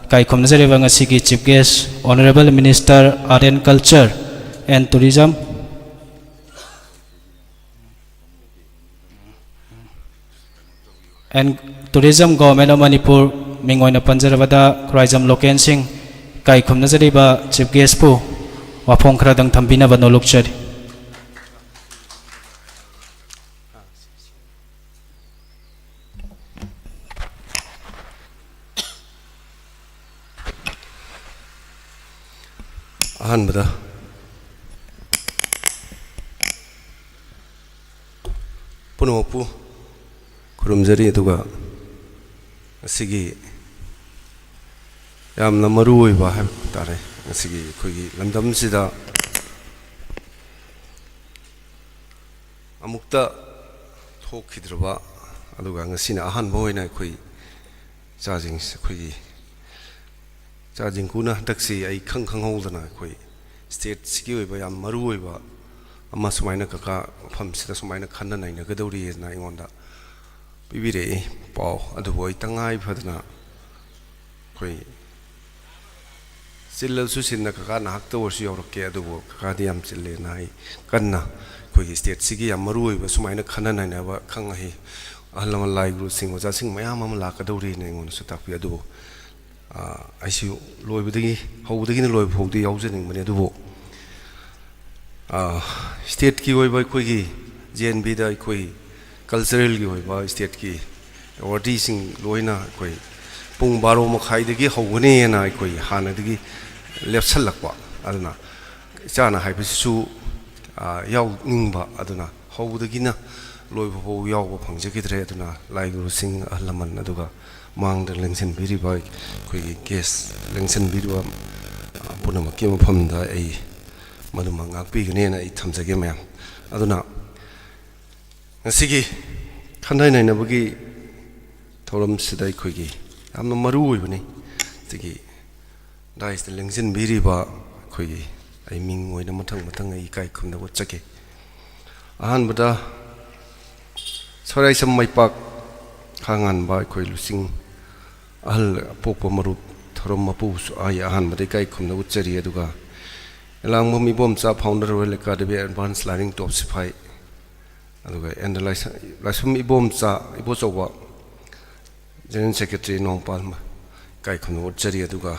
ꯏꯀꯥꯏ ꯈꯨꯝꯅꯖꯔꯤꯕ ꯉꯁꯤꯒꯤ Chief Guest Honourable Minister Art and Culture and Tourism, and Tourism Government of Manipur ꯃꯤꯡ ꯑꯣꯏꯅ ꯄꯟꯖꯔꯕꯗ ꯈꯨꯔꯥꯏꯖꯝ ꯂꯣꯀꯦꯟ ꯁꯤꯡ ꯏꯀꯥꯏ ꯈꯨꯝꯅꯖꯔꯤꯕ Chief Guest ꯄꯨ ꯋꯥꯐꯝ ꯈꯔꯗꯪ ꯊꯝꯕꯤꯅꯕ ꯅꯣꯂꯨꯛꯆꯔꯤ꯫ ꯑꯍꯥꯟꯕꯗ ꯄꯨꯝꯅꯃꯛꯄꯨ ꯈꯨꯔꯨꯝꯖꯔꯤ꯫ ꯑꯗꯨꯒ ꯉꯁꯤꯒꯤ ꯌꯥꯝꯅ ꯃꯔꯨ ꯑꯣꯏꯕ ꯍꯥꯏꯕ ꯇꯥꯔꯦ, ꯉꯁꯤꯒꯤ ꯑꯩꯈꯣꯏꯒꯤ ꯂꯝꯗꯝꯁꯤꯗ ꯑꯃꯨꯛꯇ ꯊꯣꯛꯈꯤꯗ꯭ꯔꯕ, ꯑꯗꯨꯒ ꯉꯁꯤꯅ ꯑꯍꯥꯟꯕ ꯑꯣꯏꯅ ꯑꯩꯈꯣꯏ ꯏꯆꯥꯁꯤꯡ, ꯑꯩꯈꯣꯏꯒꯤ ꯏꯆꯥ ꯖꯤꯡꯀꯨꯅ ꯍꯟꯗꯛꯁꯤ ꯑꯩ ꯈꯪ ꯈꯪꯍꯧꯗꯅ ꯑꯩꯈꯣꯏ stateꯁꯤꯒꯤ ꯑꯣꯏꯕ ꯌꯥꯝ ꯃꯔꯨ ꯑꯣꯏꯕ ꯑꯃ ꯁꯨꯃꯥꯏꯅ ꯀꯀꯥ ꯃꯐꯝꯁꯤꯗ ꯁꯨꯃꯥꯏꯅ ꯈꯟꯅ ꯅꯩꯅꯒꯗꯧꯔꯤꯅ ꯑꯩꯉꯣꯟꯗ ꯄꯤꯕꯤꯔꯛꯏ ꯄꯥꯎ꯫ ꯑꯗꯨꯕꯨ ꯑꯩ ꯇꯉꯥꯏ ꯐꯗꯅ ꯑꯩꯈꯣꯏ ꯆꯤꯜꯂꯁꯨ ꯆꯤꯟꯅ ꯀꯀꯥ ꯅꯍꯥꯛꯇ ꯑꯣꯏꯔꯁꯨ ꯌꯧꯔꯛꯀꯦ, ꯑꯗꯨꯕꯨ ꯀꯀꯥꯗꯤ ꯌꯥꯝ ꯆꯤꯜꯂꯦꯅ ꯑꯩ ꯀꯟꯅ ꯑꯩꯈꯣꯏꯒꯤ stateꯁꯤꯒꯤ ꯌꯥꯝ ꯃꯔꯨ ꯑꯣꯏꯕ ꯁꯨꯃꯥꯏꯅ ꯈꯟꯅ ꯅꯩꯅꯕ ꯈꯪ ꯑꯍꯩ ꯑꯍꯜ ꯂꯃꯟ, ꯂꯥꯏ ꯒꯨꯔꯨꯁꯤꯡ, ꯑꯣꯖꯥꯁꯤꯡ ꯃꯌꯥꯝ ꯑꯃ ꯂꯥꯛꯀꯗꯧꯔꯤꯅ ꯑꯩꯉꯣꯟꯗꯁꯨ ꯇꯥꯛꯄꯤ꯫ ꯑꯗꯨꯕꯨ ꯑ, ꯑꯩꯁꯨ ꯂꯣꯏꯕꯗꯒꯤ, ꯍꯧꯕꯗꯒꯤꯅ ꯂꯣꯏꯕ ꯐꯥꯎꯗꯤ ꯌꯥꯎꯖꯅꯤꯡꯕꯅꯤ꯫ ꯑꯗꯨꯕꯨ ꯑ, stateꯀꯤ ꯑꯣꯏꯕ ꯑꯩꯈꯣꯏꯒꯤ JNVꯗ ꯑꯩꯈꯣꯏ culturalꯒꯤ ꯑꯣꯏꯕ stateꯀꯤ awardeeꯁꯤꯡ ꯂꯣꯏꯅ ꯑꯩꯈꯣꯏ ꯄꯨꯡ ꯕꯥꯔꯣ ꯃꯈꯥꯏꯗꯒꯤ ꯍꯧꯒꯅꯤꯅ ꯑꯩꯈꯣꯏ ꯍꯥꯟꯅꯗꯒꯤ ꯂꯦꯞꯁꯜꯂꯛꯄ꯫ ꯑꯗꯨꯅ ꯏꯆꯥꯅ ꯍꯥꯏꯕꯁꯤꯁꯨ ꯑ, ꯌꯥꯎꯅꯤꯡꯕ꯫ ꯑꯗꯨꯅ ꯍꯧꯕꯗꯒꯤꯅ ꯂꯣꯏꯕ ꯐꯥꯎ ꯌꯥꯎꯕ ꯐꯪꯖꯈꯤꯗ꯭ꯔꯦ꯫ ꯑꯗꯨꯅ ꯂꯥꯏ ꯒꯨꯔꯨꯁꯤꯡ, ꯑꯍꯜ ꯂꯃꯟ, ꯑꯗꯨꯒ ꯃꯥꯡꯗ ꯂꯦꯡꯁꯤꯟꯕꯤꯔꯤꯕ ꯑꯩꯈꯣꯏꯒꯤ guest ꯂꯦꯡꯁꯤꯟꯕꯤꯔꯤꯕ, ꯑ, ꯄꯨꯝꯅꯃꯛꯀꯤ ꯃꯐꯝꯗ ꯑꯩ ꯃꯗꯨꯃꯛ ꯉꯥꯛꯄꯤꯒꯅꯦꯅ ꯑꯩ ꯊꯝꯖꯒꯦ ꯃꯌꯥꯝ꯫ ꯑꯗꯨꯅ ꯉꯁꯤꯒꯤ ꯈꯟꯅ ꯅꯩꯅꯕꯒꯤ ꯊꯧꯔꯝꯁꯤꯗ ꯑꯩꯈꯣꯏꯒꯤ ꯌꯥꯝꯅ ꯃꯔꯨ ꯑꯣꯏꯕꯅꯤ꯫ ꯁꯤꯒꯤ dais ꯂꯦꯡꯁꯤꯟꯕꯤꯔꯤꯕ ꯑꯩꯈꯣꯏꯒꯤ, ꯑꯩ ꯃꯤꯡ ꯑꯣꯏꯅ ꯃꯊꯪ ꯃꯊꯪ ꯑꯩ ꯏꯀꯥꯏ ꯈꯨꯝꯅꯕ ꯎꯠꯆꯒꯦ꯫ ꯑꯍꯥꯟꯕꯗ ꯁꯣꯔꯥꯏꯁꯝ ꯃꯩꯄꯥꯛ ꯈꯥꯉꯥꯟꯕ ꯑꯩꯈꯣꯏ ꯂꯨꯆꯤꯡ ꯑꯍꯜ ꯑꯄꯣꯛꯄ ꯃꯔꯨꯞ ꯊꯧꯔꯝ ꯃꯄꯨꯁꯨ ꯑꯩ ꯑꯍꯥꯟꯕꯗ ꯏꯀꯥꯏ ꯈꯨꯝꯅꯕ ꯎꯠꯆꯔꯤ꯫ ꯑꯗꯨꯒ ꯑꯦꯂꯥꯡꯕꯝ Ibomcha, founder Royal Academy Advanced Learning Top ꯁꯤꯐꯥꯏ, ꯑꯗꯨꯒ and ꯂꯥꯏꯁ-, Laishram Ibomcha, Ibochouba, General Secretary ꯅꯣꯡꯄꯥꯜ ꯏꯀꯥꯏ ꯈꯨꯝꯅꯕ ꯎꯠꯆꯔꯤ꯫ ꯑꯗꯨꯒ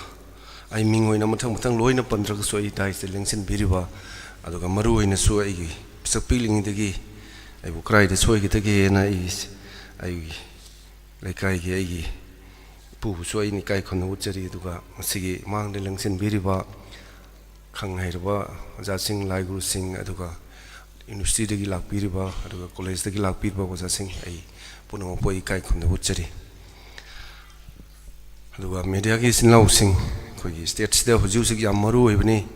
ꯑꯩ ꯃꯤꯡ ꯑꯣꯏꯅ ꯃꯊꯪ ꯃꯊꯪ ꯂꯣꯏꯅ ꯄꯟꯗ꯭ꯔꯒꯁꯨ, ꯑꯩ ꯗꯥꯏꯁꯇ ꯂꯦꯡꯁꯤꯟꯕꯤꯔꯤꯕ, ꯑꯗꯨꯒ ꯃꯔꯨ ꯑꯣꯏꯅꯁꯨ ꯑꯩꯒꯤ ꯄꯤꯁꯛ ꯄꯤꯛꯂꯤꯉꯩꯗꯒꯤ ꯑꯩꯕꯨ ꯀꯗꯥꯏꯗ ꯁꯣꯏꯒꯗꯒꯦꯅ ꯑꯩ, ꯑꯩꯒꯤ ꯂꯩꯀꯥꯏꯒꯤ ꯑꯩꯒꯤ ꯏꯄꯨꯕꯨꯁꯨ ꯑꯩꯅ ꯏꯀꯥꯏ ꯈꯨꯝꯅꯕ ꯎꯠꯆꯔꯤ꯫ ꯑꯗꯨꯒ ꯃꯁꯤꯒꯤ ꯃꯥꯡꯗ ꯂꯦꯡꯁꯤꯟꯕꯤꯔꯤꯕ ꯈꯪ ꯍꯩꯔꯕ ꯑꯣꯖꯥꯁꯤꯡ, ꯂꯥꯏ ꯒꯨꯔꯨꯁꯤꯡ, ꯑꯗꯨꯒ ꯌꯨꯅꯤꯚꯔꯁꯤꯇꯤꯗꯒꯤ ꯂꯥꯛꯄꯤꯔꯤꯕ, ꯑꯗꯨꯒ ꯀꯣꯂꯦꯖꯇꯒꯤ ꯂꯥꯛꯄꯤꯔꯤꯕ ꯑꯣꯖꯥꯁꯤꯡ, ꯑꯩ ꯄꯨꯝꯅꯃꯛꯄꯨ ꯑꯩ ꯏꯀꯥꯏ ꯈꯨꯝꯅꯕ ꯎꯠꯆꯔꯤ꯫ ꯑꯗꯨꯒ ꯃꯦꯗꯤꯌꯥꯒꯤ ꯏꯆꯤꯜ ꯏꯅꯥꯎꯁꯤꯡ, ꯑꯩꯈꯣꯏꯒꯤ ꯁ꯭ꯇꯦꯠꯁꯤꯗ ꯍꯧꯖꯤꯛ ꯍꯧꯖꯤꯛ ꯌꯥꯝ ꯃꯔꯨ ꯑꯣꯏꯕꯅꯤ꯫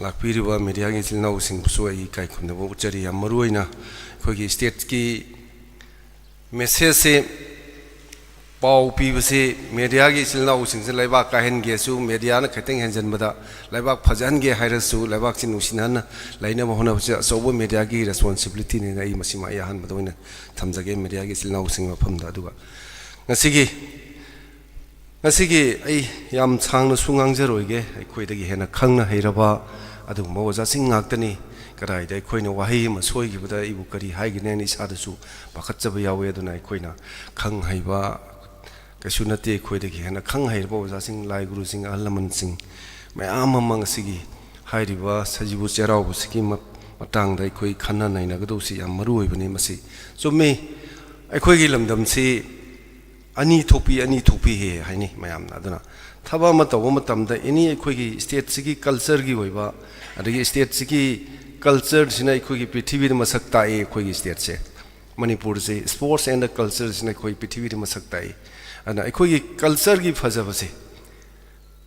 ꯂꯥꯛꯄꯤꯔꯤꯕ ꯃꯦꯗꯤꯌꯥꯒꯤ ꯏꯆꯤꯜ ꯏꯅꯥꯎꯁꯤꯡꯕꯨꯁꯨ ꯑꯩ ꯏꯀꯥꯏ ꯈꯨꯝꯅꯕ ꯎꯠꯆꯔꯤ꯫ ꯌꯥꯝ ꯃꯔꯨ ꯑꯣꯏꯅ ꯑꯩꯈꯣꯏꯒꯤ ꯁ꯭ꯇꯦꯠꯀꯤ ꯃꯦꯁꯦꯖꯁꯦ, ꯄꯥꯎ ꯄꯤꯕꯁꯦ, ꯃꯦꯗꯤꯌꯥꯒꯤ ꯏꯆꯤꯜ ꯏꯅꯥꯎꯁꯤꯡꯁꯦ ꯂꯩꯕꯥꯛ ꯀꯥꯏꯍꯟꯒꯦꯁꯨ ꯃꯦꯗꯤꯌꯥꯅ ꯈꯤꯇꯪ ꯍꯦꯟꯖꯟꯕꯗ, ꯂꯩꯕꯥꯛ ꯐꯖꯍꯟꯒꯦ ꯍꯥꯏꯔꯁꯨ ꯂꯩꯕꯥꯛꯁꯤ ꯅꯨꯡꯁꯤꯅꯍꯟꯅ ꯂꯩꯅꯕ ꯍꯣꯠꯅꯕꯁꯦ ꯑꯆꯧꯕ ꯃꯦꯗꯤꯌꯥꯒꯤ ꯔꯦꯁꯄꯣꯟꯁꯤꯕꯤꯂꯤꯇꯤꯅꯦꯅ ꯑꯩ ꯃꯁꯤꯃ ꯑꯩ ꯑꯍꯥꯟꯕꯗ ꯑꯣꯏꯅ ꯊꯝꯖꯒꯦ ꯃꯦꯗꯤꯌꯥꯒꯤ ꯏꯆꯤꯜ ꯏꯅꯥꯎꯁꯤꯡꯒꯤ ꯃꯐꯝꯗ꯫ ꯑꯗꯨꯒ ꯉꯁꯤꯒꯤ, ꯉꯁꯤꯒꯤ ꯑꯩ ꯌꯥꯝ ꯁꯥꯡꯅꯁꯨ ꯉꯥꯡꯖꯔꯣꯏꯒꯦ꯫ ꯑꯩꯈꯣꯏꯗꯒꯤ ꯍꯦꯟꯅ ꯈꯪꯅ ꯍꯩꯔꯕ ꯑꯗꯨꯒꯨꯝꯕ ꯑꯣꯖꯥꯁꯤꯡ ꯉꯥꯛꯇꯅꯤ꯫ ꯀꯗꯥꯏꯗ ꯑꯩꯈꯣꯏꯅ ꯋꯥꯍꯩ ꯑꯃ ꯁꯣꯏꯈꯤꯕꯗ ꯑꯩꯕꯨ ꯀꯔꯤ ꯍꯥꯏꯒꯅꯤ ꯍꯥꯏꯅ ꯏꯁꯥꯗꯁꯨ ꯄꯥꯈꯠꯆꯕ ꯌꯥꯎꯋꯤ꯫ ꯑꯗꯨꯅ ꯑꯩꯈꯣꯏꯅ ꯈꯪ ꯍꯩꯕ ꯀꯩꯁꯨ ꯅꯠꯇꯦ꯫ ꯑꯩꯈꯣꯏꯗꯒꯤ ꯍꯦꯟꯅ ꯈꯪ ꯍꯩꯔꯕ ꯑꯣꯖꯥꯁꯤꯡ, ꯂꯥꯏ ꯒꯨꯔꯨꯁꯤꯡ, ꯑꯍꯜ ꯂꯃꯟꯁꯤꯡ ꯃꯌꯥꯝ ꯑꯃ ꯉꯁꯤꯒꯤ ꯍꯥꯏꯔꯤꯕ ꯁꯖꯤꯕꯨ ꯆꯩꯔꯥꯎꯕꯁꯤꯒꯤ ꯃ-, ꯃꯇꯥꯡꯗ ꯑꯩꯈꯣꯏ ꯈꯟꯅ ꯅꯩꯅꯒꯗꯧꯕꯁꯤ ꯌꯥꯝ ꯃꯔꯨ ꯑꯣꯏꯕꯅꯤ꯫ ꯃꯁꯤ ꯆꯨꯝꯃꯤ, ꯑꯩꯈꯣꯏꯒꯤ ꯂꯝꯗꯝꯁꯤ ꯑꯅꯤ ꯊꯣꯛꯄꯤ, ꯑꯅꯤ ꯊꯣꯛꯄꯤ ꯍꯦ ꯍꯥꯏꯅꯩ ꯃꯌꯥꯝꯅ꯫ ꯑꯗꯨꯅ ꯊꯕꯛ ꯑꯃ ꯇꯧꯕ ꯃꯇꯝꯗ ꯑꯦꯅꯤ ꯑꯩꯈꯣꯏꯒꯤ ꯁ꯭ꯇꯦꯠꯁꯤꯒꯤ ꯀꯜꯆꯔꯒꯤ ꯑꯣꯏꯕ, ꯑꯗꯒꯤ ꯁ꯭ꯇꯦꯠꯁꯤꯒꯤ ꯀꯜꯆꯔꯁꯤꯅ ꯑꯩꯈꯣꯏꯒꯤ ꯄ꯭ꯔꯤꯊꯤꯕꯤꯗ ꯃꯁꯛ ꯇꯥꯛꯏ꯫ ꯑꯩꯈꯣꯏꯒꯤ ꯁ꯭ꯇꯦꯠꯁꯦ, ꯃꯅꯤꯄꯨꯔꯁꯦ, sports and cultureꯁꯤꯅ ꯑꯩꯈꯣꯏ ꯄ꯭ꯔꯤꯊꯤꯕꯤꯗ ꯃꯁꯛ ꯇꯥꯛꯏ꯫ ꯑꯗꯨꯅ ꯑꯩꯈꯣꯏꯒꯤ ꯀꯜꯆꯔꯒꯤ ꯐꯖꯕꯁꯦ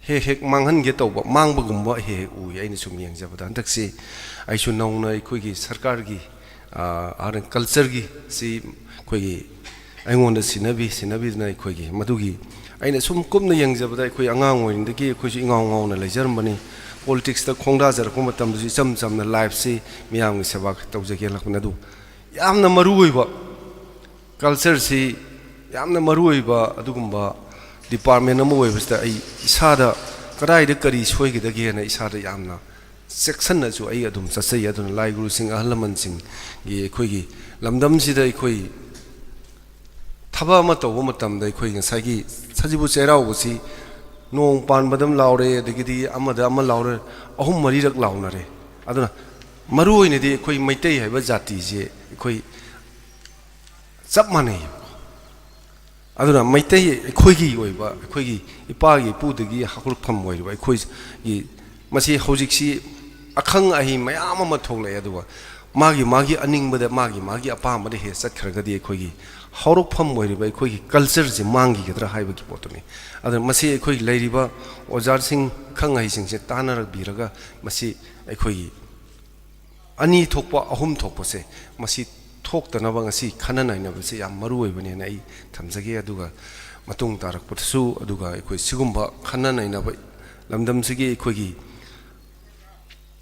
ꯍꯦꯛ ꯍꯦꯛ ꯃꯥꯡꯍꯟꯒꯦ ꯇꯧꯕ, ꯃꯥꯡꯕꯒꯨꯝꯕ ꯍꯦꯛ ꯍꯦꯛ ꯎꯏ꯫ ꯑꯩꯅ ꯁꯨꯝ ꯌꯦꯡꯖꯕꯗ ꯍꯟꯗꯛꯁꯤ ꯑꯩꯁꯨ ꯅꯧꯅ ꯑꯩꯈꯣꯏꯒꯤ ꯁꯔꯀꯥꯔꯒꯤ, ꯑꯥ, art and cultureꯒꯤ ꯁꯤ ꯑꯩꯈꯣꯏꯒꯤ ꯑꯩꯉꯣꯟꯗ ꯁꯤꯟꯅꯕꯤ, ꯁꯤꯟꯅꯕꯤꯗꯨꯅ ꯑꯩꯈꯣꯏꯒꯤ ꯃꯗꯨꯒꯤ ꯑꯩꯅ ꯁꯨꯝ ꯀꯨꯞꯅ ꯌꯦꯡꯖꯕꯗ ꯑꯩꯈꯣꯏ ꯑꯉꯥꯡ ꯑꯣꯏꯔꯤꯉꯩꯗꯒꯤ ꯑꯩꯈꯣꯏꯁꯨ ꯏꯉꯥꯎ ꯉꯥꯎꯅ ꯂꯩꯖꯔꯝꯕꯅꯤ꯫ ꯄꯣꯂꯤꯇꯤꯛꯁꯇ ꯈꯣꯡꯗꯥꯖꯔꯛꯄ ꯃꯇꯝꯗꯁꯨ ꯏꯆꯝ ꯆꯝꯅ ꯂꯥꯏꯐꯁꯤ ꯃꯤꯌꯥꯝꯒꯤ ꯁꯦꯕꯥ ꯇꯧꯖꯒꯦꯅ ꯂꯥꯛꯄꯅꯤ꯫ ꯑꯗꯨ ꯌꯥꯝꯅ ꯃꯔꯨ ꯑꯣꯏꯕ ꯀꯜꯆꯔꯁꯤ, ꯌꯥꯝꯅ ꯃꯔꯨ ꯑꯣꯏꯕ ꯑꯗꯨꯒꯨꯝꯕ ꯗꯤꯄꯥꯔꯠꯃꯦꯟ ꯑꯃ ꯑꯣꯏꯕꯁꯤꯗ ꯑꯩ ꯏꯁꯥꯗ ꯀꯗꯥꯏꯗ ꯀꯔꯤ ꯁꯣꯏꯒꯗꯒꯦꯅ ꯏꯁꯥꯗ ꯌꯥꯝꯅ ꯆꯦꯛꯁꯤꯟꯅꯁꯨ ꯑꯩ ꯑꯗꯨꯝ ꯆꯠꯆꯩ꯫ ꯑꯗꯨꯅ ꯂꯥꯏ ꯒꯨꯔꯨꯁꯤꯡ, ꯑꯍꯜ ꯂꯃꯟꯁꯤꯡꯒꯤ ꯑꯩꯈꯣꯏꯒꯤ ꯂꯝꯗꯝꯁꯤꯗ ꯑꯩꯈꯣꯏ ꯊꯕꯛ ꯑꯃ ꯇꯧꯕ ꯃꯇꯝꯗ ꯑꯩꯈꯣꯏ ꯉꯁꯥꯏꯒꯤ ꯁꯖꯤꯕꯨ ꯆꯩꯔꯥꯎꯕꯁꯤ ꯅꯣꯡ ꯄꯥꯟꯕꯗ ꯑꯃ ꯂꯥꯎꯔꯦ, ꯑꯗꯒꯤꯗꯤ ꯑꯃꯗ ꯑꯃ ꯂꯥꯎꯔꯦ, ꯑꯍꯨꯝ ꯃꯔꯤꯔꯛ ꯂꯥꯎꯅꯔꯦ꯫ ꯑꯗꯨꯅ ꯃꯔꯨ ꯑꯣꯏꯅꯗꯤ ꯑꯩꯈꯣꯏ ꯃꯩꯇꯩ ꯍꯥꯏꯕ ꯖꯥꯇꯤꯁꯦ ꯑꯩꯈꯣꯏ ꯆꯞ ꯃꯥꯟꯅꯩ꯫ ꯑꯗꯨꯅ ꯃꯩꯇꯩ ꯑꯩꯈꯣꯏꯒꯤ ꯑꯣꯏꯕ, ꯑꯩꯈꯣꯏꯒꯤ ꯏꯄꯥꯒꯤ ꯏꯄꯨꯗꯒꯤ ꯍꯧꯔꯛꯐꯝ ꯑꯣꯏꯔꯤꯕ ꯑꯩꯈꯣꯏꯒꯤ, ꯃꯁꯤ ꯍꯧꯖꯤꯛꯁꯤ ꯑꯈꯪ ꯑꯍꯩ ꯃꯌꯥꯝ ꯑꯃ ꯊꯣꯛꯂꯛꯑꯦ, ꯑꯗꯨꯒ ꯃꯥꯒꯤ ꯃꯥꯒꯤ ꯑꯅꯤꯡꯕꯗ, ꯃꯥꯒꯤ ꯃꯥꯒꯤ ꯑꯄꯥꯝꯕꯗ ꯍꯦꯛ ꯆꯠꯈ꯭ꯔꯒꯗꯤ ꯑꯩꯈꯣꯏꯒꯤ ꯍꯧꯔꯛꯐꯝ ꯑꯣꯏꯔꯤꯕ ꯑꯩꯈꯣꯏꯒꯤ ꯀꯜꯆꯔꯁꯦ ꯃꯥꯡꯈꯤꯒꯗ꯭ꯔꯥ ꯍꯥꯏꯕꯒꯤ ꯄꯣꯠꯇꯨꯅꯤ꯫ ꯑꯗꯨꯅ ꯃꯁꯤ ꯑꯩꯈꯣꯏ ꯂꯩꯔꯤꯕ ꯑꯣꯖꯥꯁꯤꯡ, ꯈꯪ ꯑꯍꯩꯁꯤꯡꯁꯦ ꯇꯥꯟꯅꯔꯛꯄꯤꯔꯒ ꯃꯁꯤ ꯑꯩꯈꯣꯏꯒꯤ ꯑꯅꯤ ꯊꯣꯛꯄ, ꯑꯍꯨꯝ ꯊꯣꯛꯄꯁꯦ, ꯃꯁꯤ ꯊꯣꯛꯇꯅꯕ ꯉꯁꯤ ꯈꯟꯅ ꯅꯩꯅꯕꯁꯦ ꯌꯥꯝ ꯃꯔꯨ ꯑꯣꯏꯕꯅꯦꯅ ꯑꯩ ꯊꯝꯖꯒꯦ꯫ ꯑꯗꯨꯒ ꯃꯇꯨꯡ ꯇꯥꯔꯛꯄꯗꯁꯨ, ꯑꯗꯨꯒ ꯑꯩꯈꯣꯏ ꯁꯤꯒꯨꯝꯕ ꯈꯟꯅ ꯅꯩꯅꯕ ꯂꯝꯗꯝꯁꯤꯒꯤ ꯑꯩꯈꯣꯏꯒꯤ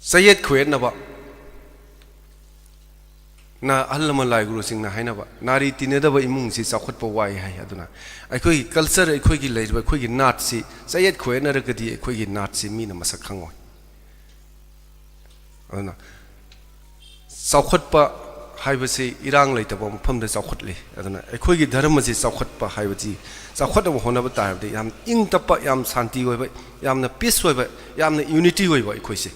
ꯆꯌꯦꯠ ꯈꯣꯏꯌꯦꯠꯅꯕ, ꯅ ꯑꯍꯜ ꯂꯃꯟ ꯂꯥꯏ ꯒꯨꯔꯨꯁꯤꯡꯅ ꯍꯥꯏꯅꯕ, "ꯅꯥꯔꯤ ꯇꯤꯟꯅꯗꯕ ꯏꯃꯨꯡꯁꯤ ꯆꯥꯎꯈꯠꯄ ꯋꯥꯏ" ꯍꯥꯏ꯫ ꯑꯗꯨꯅ ꯑꯩꯈꯣꯏꯒꯤ ꯀꯜꯆꯔ, ꯑꯩꯈꯣꯏꯒꯤ ꯂꯩꯔꯤꯕ ꯑꯩꯈꯣꯏꯒꯤ ꯅꯥꯠꯁꯤ ꯆꯌꯦꯠ ꯈꯣꯏꯌꯦꯠꯅꯔꯒꯗꯤ ꯑꯩꯈꯣꯏꯒꯤ ꯅꯥꯠꯁꯤ ꯃꯤꯅ ꯃꯁꯛ ꯈꯪꯉꯣꯏ꯫ ꯑꯗꯨꯅ ꯆꯥꯎꯈꯠꯄ ꯍꯥꯏꯕꯁꯤ ꯏꯔꯥꯡ ꯂꯩꯇꯕ ꯃꯐꯝꯗ ꯆꯥꯎꯈꯠꯂꯤ꯫ ꯑꯗꯨꯅ ꯑꯩꯈꯣꯏꯒꯤ ꯙꯔꯃꯁꯤ ꯆꯥꯎꯈꯠꯄ ꯍꯥꯏꯕꯁꯤ, ꯆꯥꯎꯈꯠꯅꯕ ꯍꯣꯠꯅꯕ ꯇꯥꯔꯕꯗꯤ ꯌꯥꯝ ꯏꯪ ꯇꯞꯄ, ꯌꯥꯝ ꯁꯥꯟꯇꯤ ꯑꯣꯏꯕ, ꯌꯥꯝꯅ ꯄꯤꯁ ꯑꯣꯏꯕ, ꯌꯥꯝꯅ ꯌꯨꯅꯤꯇꯤ ꯑꯣꯏꯕ ꯑꯩꯈꯣꯏꯁꯦ,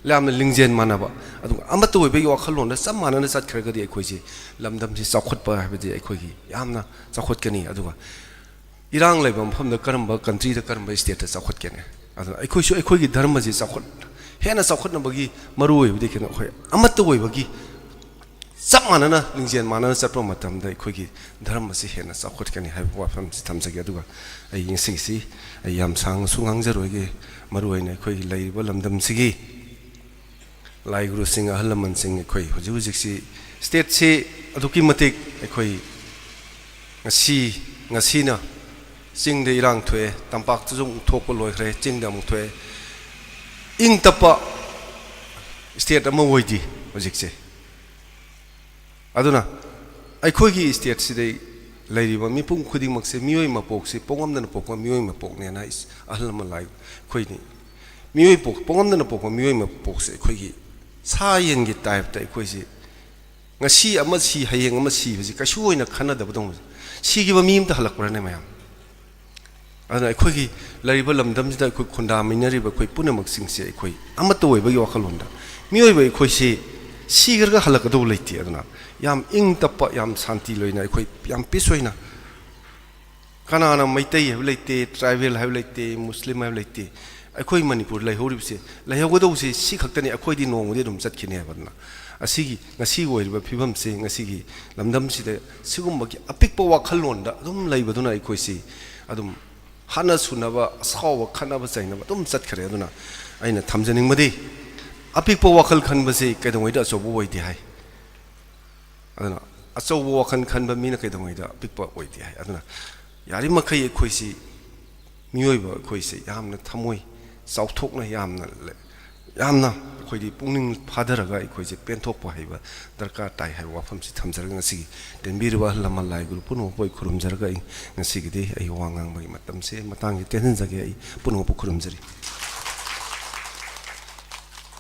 ꯌꯥꯝꯅ ꯂꯤꯡꯖꯦꯜ ꯃꯥꯟꯅꯕ, ꯑꯗꯨꯒ ꯑꯃꯠꯇ ꯑꯣꯏꯕꯒꯤ ꯋꯥꯈꯜꯂꯣꯟꯗ ꯆꯞ ꯃꯥꯟꯅꯅ ꯆꯠꯈ꯭ꯔꯒꯗꯤ ꯑꯩꯈꯣꯏꯁꯦ, ꯂꯝꯗꯝꯁꯤ ꯆꯥꯎꯈꯠꯄ ꯍꯥꯏꯕꯗꯤ ꯑꯩꯈꯣꯏꯒꯤ ꯌꯥꯝꯅ ꯆꯥꯎꯈꯠꯀꯅꯤ꯫ ꯑꯗꯨꯒ ꯏꯔꯥꯡ ꯂꯩꯕ ꯃꯐꯝꯗ ꯀꯔꯝꯕ ꯀꯟꯇ꯭ꯔꯤꯗ, ꯀꯔꯝꯕ ꯁ꯭ꯇꯦꯠꯇ ꯆꯥꯎꯈꯠꯀꯅꯤ? ꯑꯗꯨꯅ ꯑꯩꯈꯣꯏꯁꯨ ꯑꯩꯈꯣꯏꯒꯤ ꯙꯔꯃꯁꯤ ꯆꯥꯎꯈꯠ-, ꯍꯦꯟꯅ ꯆꯥꯎꯈꯠꯅꯕꯒꯤ ꯃꯔꯨ ꯑꯣꯏꯕꯗꯤ ꯀꯩꯅꯣ, ꯑꯩꯈꯣꯏ ꯑꯃꯠꯇ ꯑꯣꯏꯕꯒꯤ ꯆꯞ ꯃꯥꯟꯅꯅ, ꯂꯤꯡꯖꯦꯜ ꯃꯥꯟꯅꯅ ꯆꯠꯄ ꯃꯇꯝꯗ ꯑꯩꯈꯣꯏꯒꯤ ꯙꯔꯃꯁꯤ ꯍꯦꯟꯅ ꯆꯥꯎꯈꯠꯀꯅꯤ ꯍꯥꯏꯕ ꯋꯥꯐꯝꯁꯤ ꯊꯝꯖꯒꯦ꯫ ꯑꯗꯨꯒ ꯑꯩ ꯉꯁꯤꯒꯤꯁꯤ ꯑꯩ ꯌꯥꯝ ꯁꯥꯡꯅꯁꯨ ꯉꯥꯡꯖꯔꯣꯏꯒꯦ꯫ ꯃꯔꯨ ꯑꯣꯏꯅ ꯑꯩꯈꯣꯏꯒꯤ ꯂꯩꯔꯤꯕ ꯂꯝꯗꯝꯁꯤꯒꯤ ꯂꯥꯏ ꯒꯨꯔꯨꯁꯤꯡ, ꯑꯍꯜ ꯂꯃꯟꯁꯤꯡ, ꯑꯩꯈꯣꯏ ꯍꯧꯖꯤꯛ ꯍꯧꯖꯤꯛꯁꯤ ꯁ꯭ꯇꯦꯠꯁꯤ ꯑꯗꯨꯛꯀꯤ ꯃꯇꯤꯛ ꯑꯩꯈꯣꯏ ꯉꯁꯤ, ꯉꯁꯤꯅ ꯆꯤꯡꯗ ꯏꯔꯥꯡ ꯊꯣꯛꯑꯦ, ꯇꯝꯄꯥꯛꯇꯁꯨ ꯑꯃꯨꯛ ꯊꯣꯛꯄ ꯂꯣꯏꯈ꯭ꯔꯦ, ꯆꯤꯡꯗ ꯑꯃꯨꯛ ꯊꯣꯛꯑꯦ꯫ ꯏꯪ ꯇꯞꯄ ꯁ꯭ꯇꯦꯠ ꯑꯃ ꯑꯣꯏꯗꯦ ꯍꯧꯖꯤꯛꯁꯦ꯫ ꯑꯗꯨꯅ ꯑꯩꯈꯣꯏꯒꯤ ꯁ꯭ꯇꯦꯠꯁꯤꯗ ꯂꯩꯔꯤꯕ ꯃꯤꯄꯨꯝ ꯈꯨꯗꯤꯡꯃꯛꯁꯦ, ꯃꯤꯑꯣꯏ ꯃꯄꯣꯛꯁꯦ ꯄꯣꯛꯉꯝꯗꯅ ꯄꯣꯛꯄ ꯃꯤꯑꯣꯏ ꯃꯄꯣꯛꯅꯦꯅ ꯑꯍꯜ ꯂꯃꯟ ꯂꯥꯏ ꯑꯩꯈꯣꯏꯅꯤ, ꯃꯤꯑꯣꯏ ꯄꯣꯛ-, ꯄꯣꯛꯉꯝꯗꯅ ꯄꯣꯛꯄ ꯃꯤꯑꯣꯏ ꯃꯄꯣꯛꯁꯦ ꯑꯩꯈꯣꯏꯒꯤ ꯁꯥ ꯌꯦꯟꯒꯤ ꯇꯥꯏꯞꯇ ꯑꯩꯈꯣꯏꯁꯦ ꯉꯁꯤ ꯑꯃ ꯁꯤ, ꯍꯌꯦꯡ ꯑꯃ ꯁꯤꯕꯁꯤ ꯀꯩꯁꯨ ꯑꯣꯏꯅ ꯈꯟꯅꯗꯕꯗꯧꯅ, ꯁꯤꯈꯤꯕ ꯃꯤ ꯑꯃꯇ ꯍꯜꯂꯛꯄ꯭ꯔꯅꯦ, ꯃꯌꯥꯝ? ꯑꯗꯨꯅ ꯑꯩꯈꯣꯏꯒꯤ ꯂꯩꯔꯤꯕ ꯂꯝꯗꯝꯁꯤꯗ ꯑꯩꯈꯣꯏ ꯈꯨꯟꯗꯥꯃꯤꯟꯅꯔꯤꯕ ꯑꯩꯈꯣꯏ ꯄꯨꯝꯅꯃꯛꯁꯤꯡꯁꯦ ꯑꯩꯈꯣꯏ ꯑꯃꯠꯇ ꯑꯣꯏꯕꯒꯤ ꯋꯥꯈꯜꯂꯣꯟꯗ, ꯃꯤꯑꯣꯏꯕ ꯑꯩꯈꯣꯏꯁꯤ ꯁꯤꯈ꯭ꯔꯒ ꯍꯜꯂꯛꯀꯗꯧꯕ ꯂꯩꯇꯦ꯫ ꯑꯗꯨꯅ ꯌꯥꯝ ꯏꯪ ꯇꯞꯄ, ꯌꯥꯝ ꯁꯥꯟꯇꯤ ꯂꯣꯏꯅ, ꯑꯩꯈꯣꯏ ꯌꯥꯝ ꯄꯤꯁ ꯑꯣꯏꯅ, ꯀꯅꯥꯅ ꯃꯩꯇꯩ ꯍꯥꯏꯕ ꯂꯩꯇꯦ, ꯇ꯭ꯔꯥꯏꯕꯦꯜ ꯍꯥꯏꯕ ꯂꯩꯇꯦ, ꯃꯨꯁꯂꯤꯝ ꯍꯥꯏꯕ ꯂꯩꯇꯦ꯫ ꯑꯩꯈꯣꯏ ꯃꯅꯤꯄꯨꯔ ꯂꯩꯍꯧꯔꯤꯕꯁꯦ, ꯂꯩꯍꯧꯒꯗꯧꯕꯁꯦ ꯁꯤ ꯈꯛꯇꯅꯤ, ꯑꯩꯈꯣꯏꯗꯤ ꯅꯣꯡꯃꯗꯤ ꯑꯗꯨꯝ ꯆꯠꯈꯤꯅꯤ ꯍꯥꯏꯕ꯫ ꯑꯗꯨꯅ ꯑꯁꯤꯒꯤ ꯉꯁꯤꯒꯤ ꯑꯣꯏꯔꯤꯕ ꯐꯤꯕꯝꯁꯦ, ꯉꯁꯤꯒꯤ ꯂꯝꯗꯝꯁꯤꯗ ꯁꯤꯒꯨꯝꯕꯒꯤ ꯑꯄꯤꯛꯄ ꯋꯥꯈꯜꯂꯣꯟꯗ ꯑꯗꯨꯝ ꯂꯩꯕꯗꯨꯅ ꯑꯩꯈꯣꯏꯁꯤ ꯑꯗꯨꯝ ꯍꯥꯠꯅ ꯁꯨꯅꯕ, ꯑꯁꯥꯎꯕ, ꯈꯠꯅꯕ ꯆꯩꯅꯕ ꯑꯗꯨꯝ ꯆꯠꯈ꯭ꯔꯦ꯫ ꯑꯗꯨꯅ ꯑꯩꯅ ꯊꯝꯖꯅꯤꯡꯕꯗꯤ, ꯑꯄꯤꯛꯄ ꯋꯥꯈꯜ ꯈꯟꯕꯁꯤ ꯀꯩꯗꯧꯉꯩꯗ ꯑꯆꯧꯕ ꯑꯣꯏꯗꯦ ꯍꯥꯏ꯫ ꯑꯗꯨꯅ ꯑꯆꯧꯕ ꯋꯥꯈꯜ ꯈꯟꯕ ꯃꯤꯅ ꯀꯩꯗꯧꯉꯩꯗ ꯑꯄꯤꯛꯄ ꯑꯣꯏꯗꯦ ꯍꯥꯏ꯫ ꯑꯗꯨꯅ ꯌꯥꯔꯤꯃꯈꯩ ꯑꯩꯈꯣꯏꯁꯤ, ꯃꯤꯑꯣꯏꯕ ꯑꯩꯈꯣꯏꯁꯦ ꯌꯥꯝꯅ ꯊꯃꯣꯏ ꯆꯥꯎꯊꯣꯛꯅ, ꯌꯥꯝꯅ ꯂꯦ-, ꯌꯥꯝꯅ ꯑꯩꯈꯣꯏꯗꯤ ꯄꯨꯛꯅꯤꯡ ꯐꯥꯊꯔꯒ ꯑꯩꯈꯣꯏꯁꯦ ꯄꯦꯟꯊꯣꯛꯄ ꯍꯩꯕ ꯗꯔꯀꯥꯔ ꯇꯥꯏ ꯍꯥꯏꯕ ꯋꯥꯐꯝꯁꯤ ꯊꯝꯖꯔꯒ, ꯉꯁꯤꯒꯤ ꯇꯦꯟꯕꯤꯔꯤꯕ ꯑꯍꯜ ꯂꯃꯟ, ꯂꯥꯏ ꯒꯨꯔꯨ ꯄꯨꯝꯅꯃꯛꯄꯨ ꯑꯩ ꯈꯨꯔꯨꯝꯖꯔꯒ, ꯑꯩ ꯉꯁꯤꯒꯤꯗꯤ ꯑꯩ ꯋꯥ ꯉꯥꯡꯕꯒꯤ ꯃꯇꯝꯁꯦ ꯃꯇꯥꯡꯁꯤ ꯇꯦꯟꯍꯟꯖꯒꯦ꯫ ꯑꯩ ꯄꯨꯝꯅꯃꯛꯄꯨ ꯈꯨꯔꯨꯝꯖꯔꯤ꯫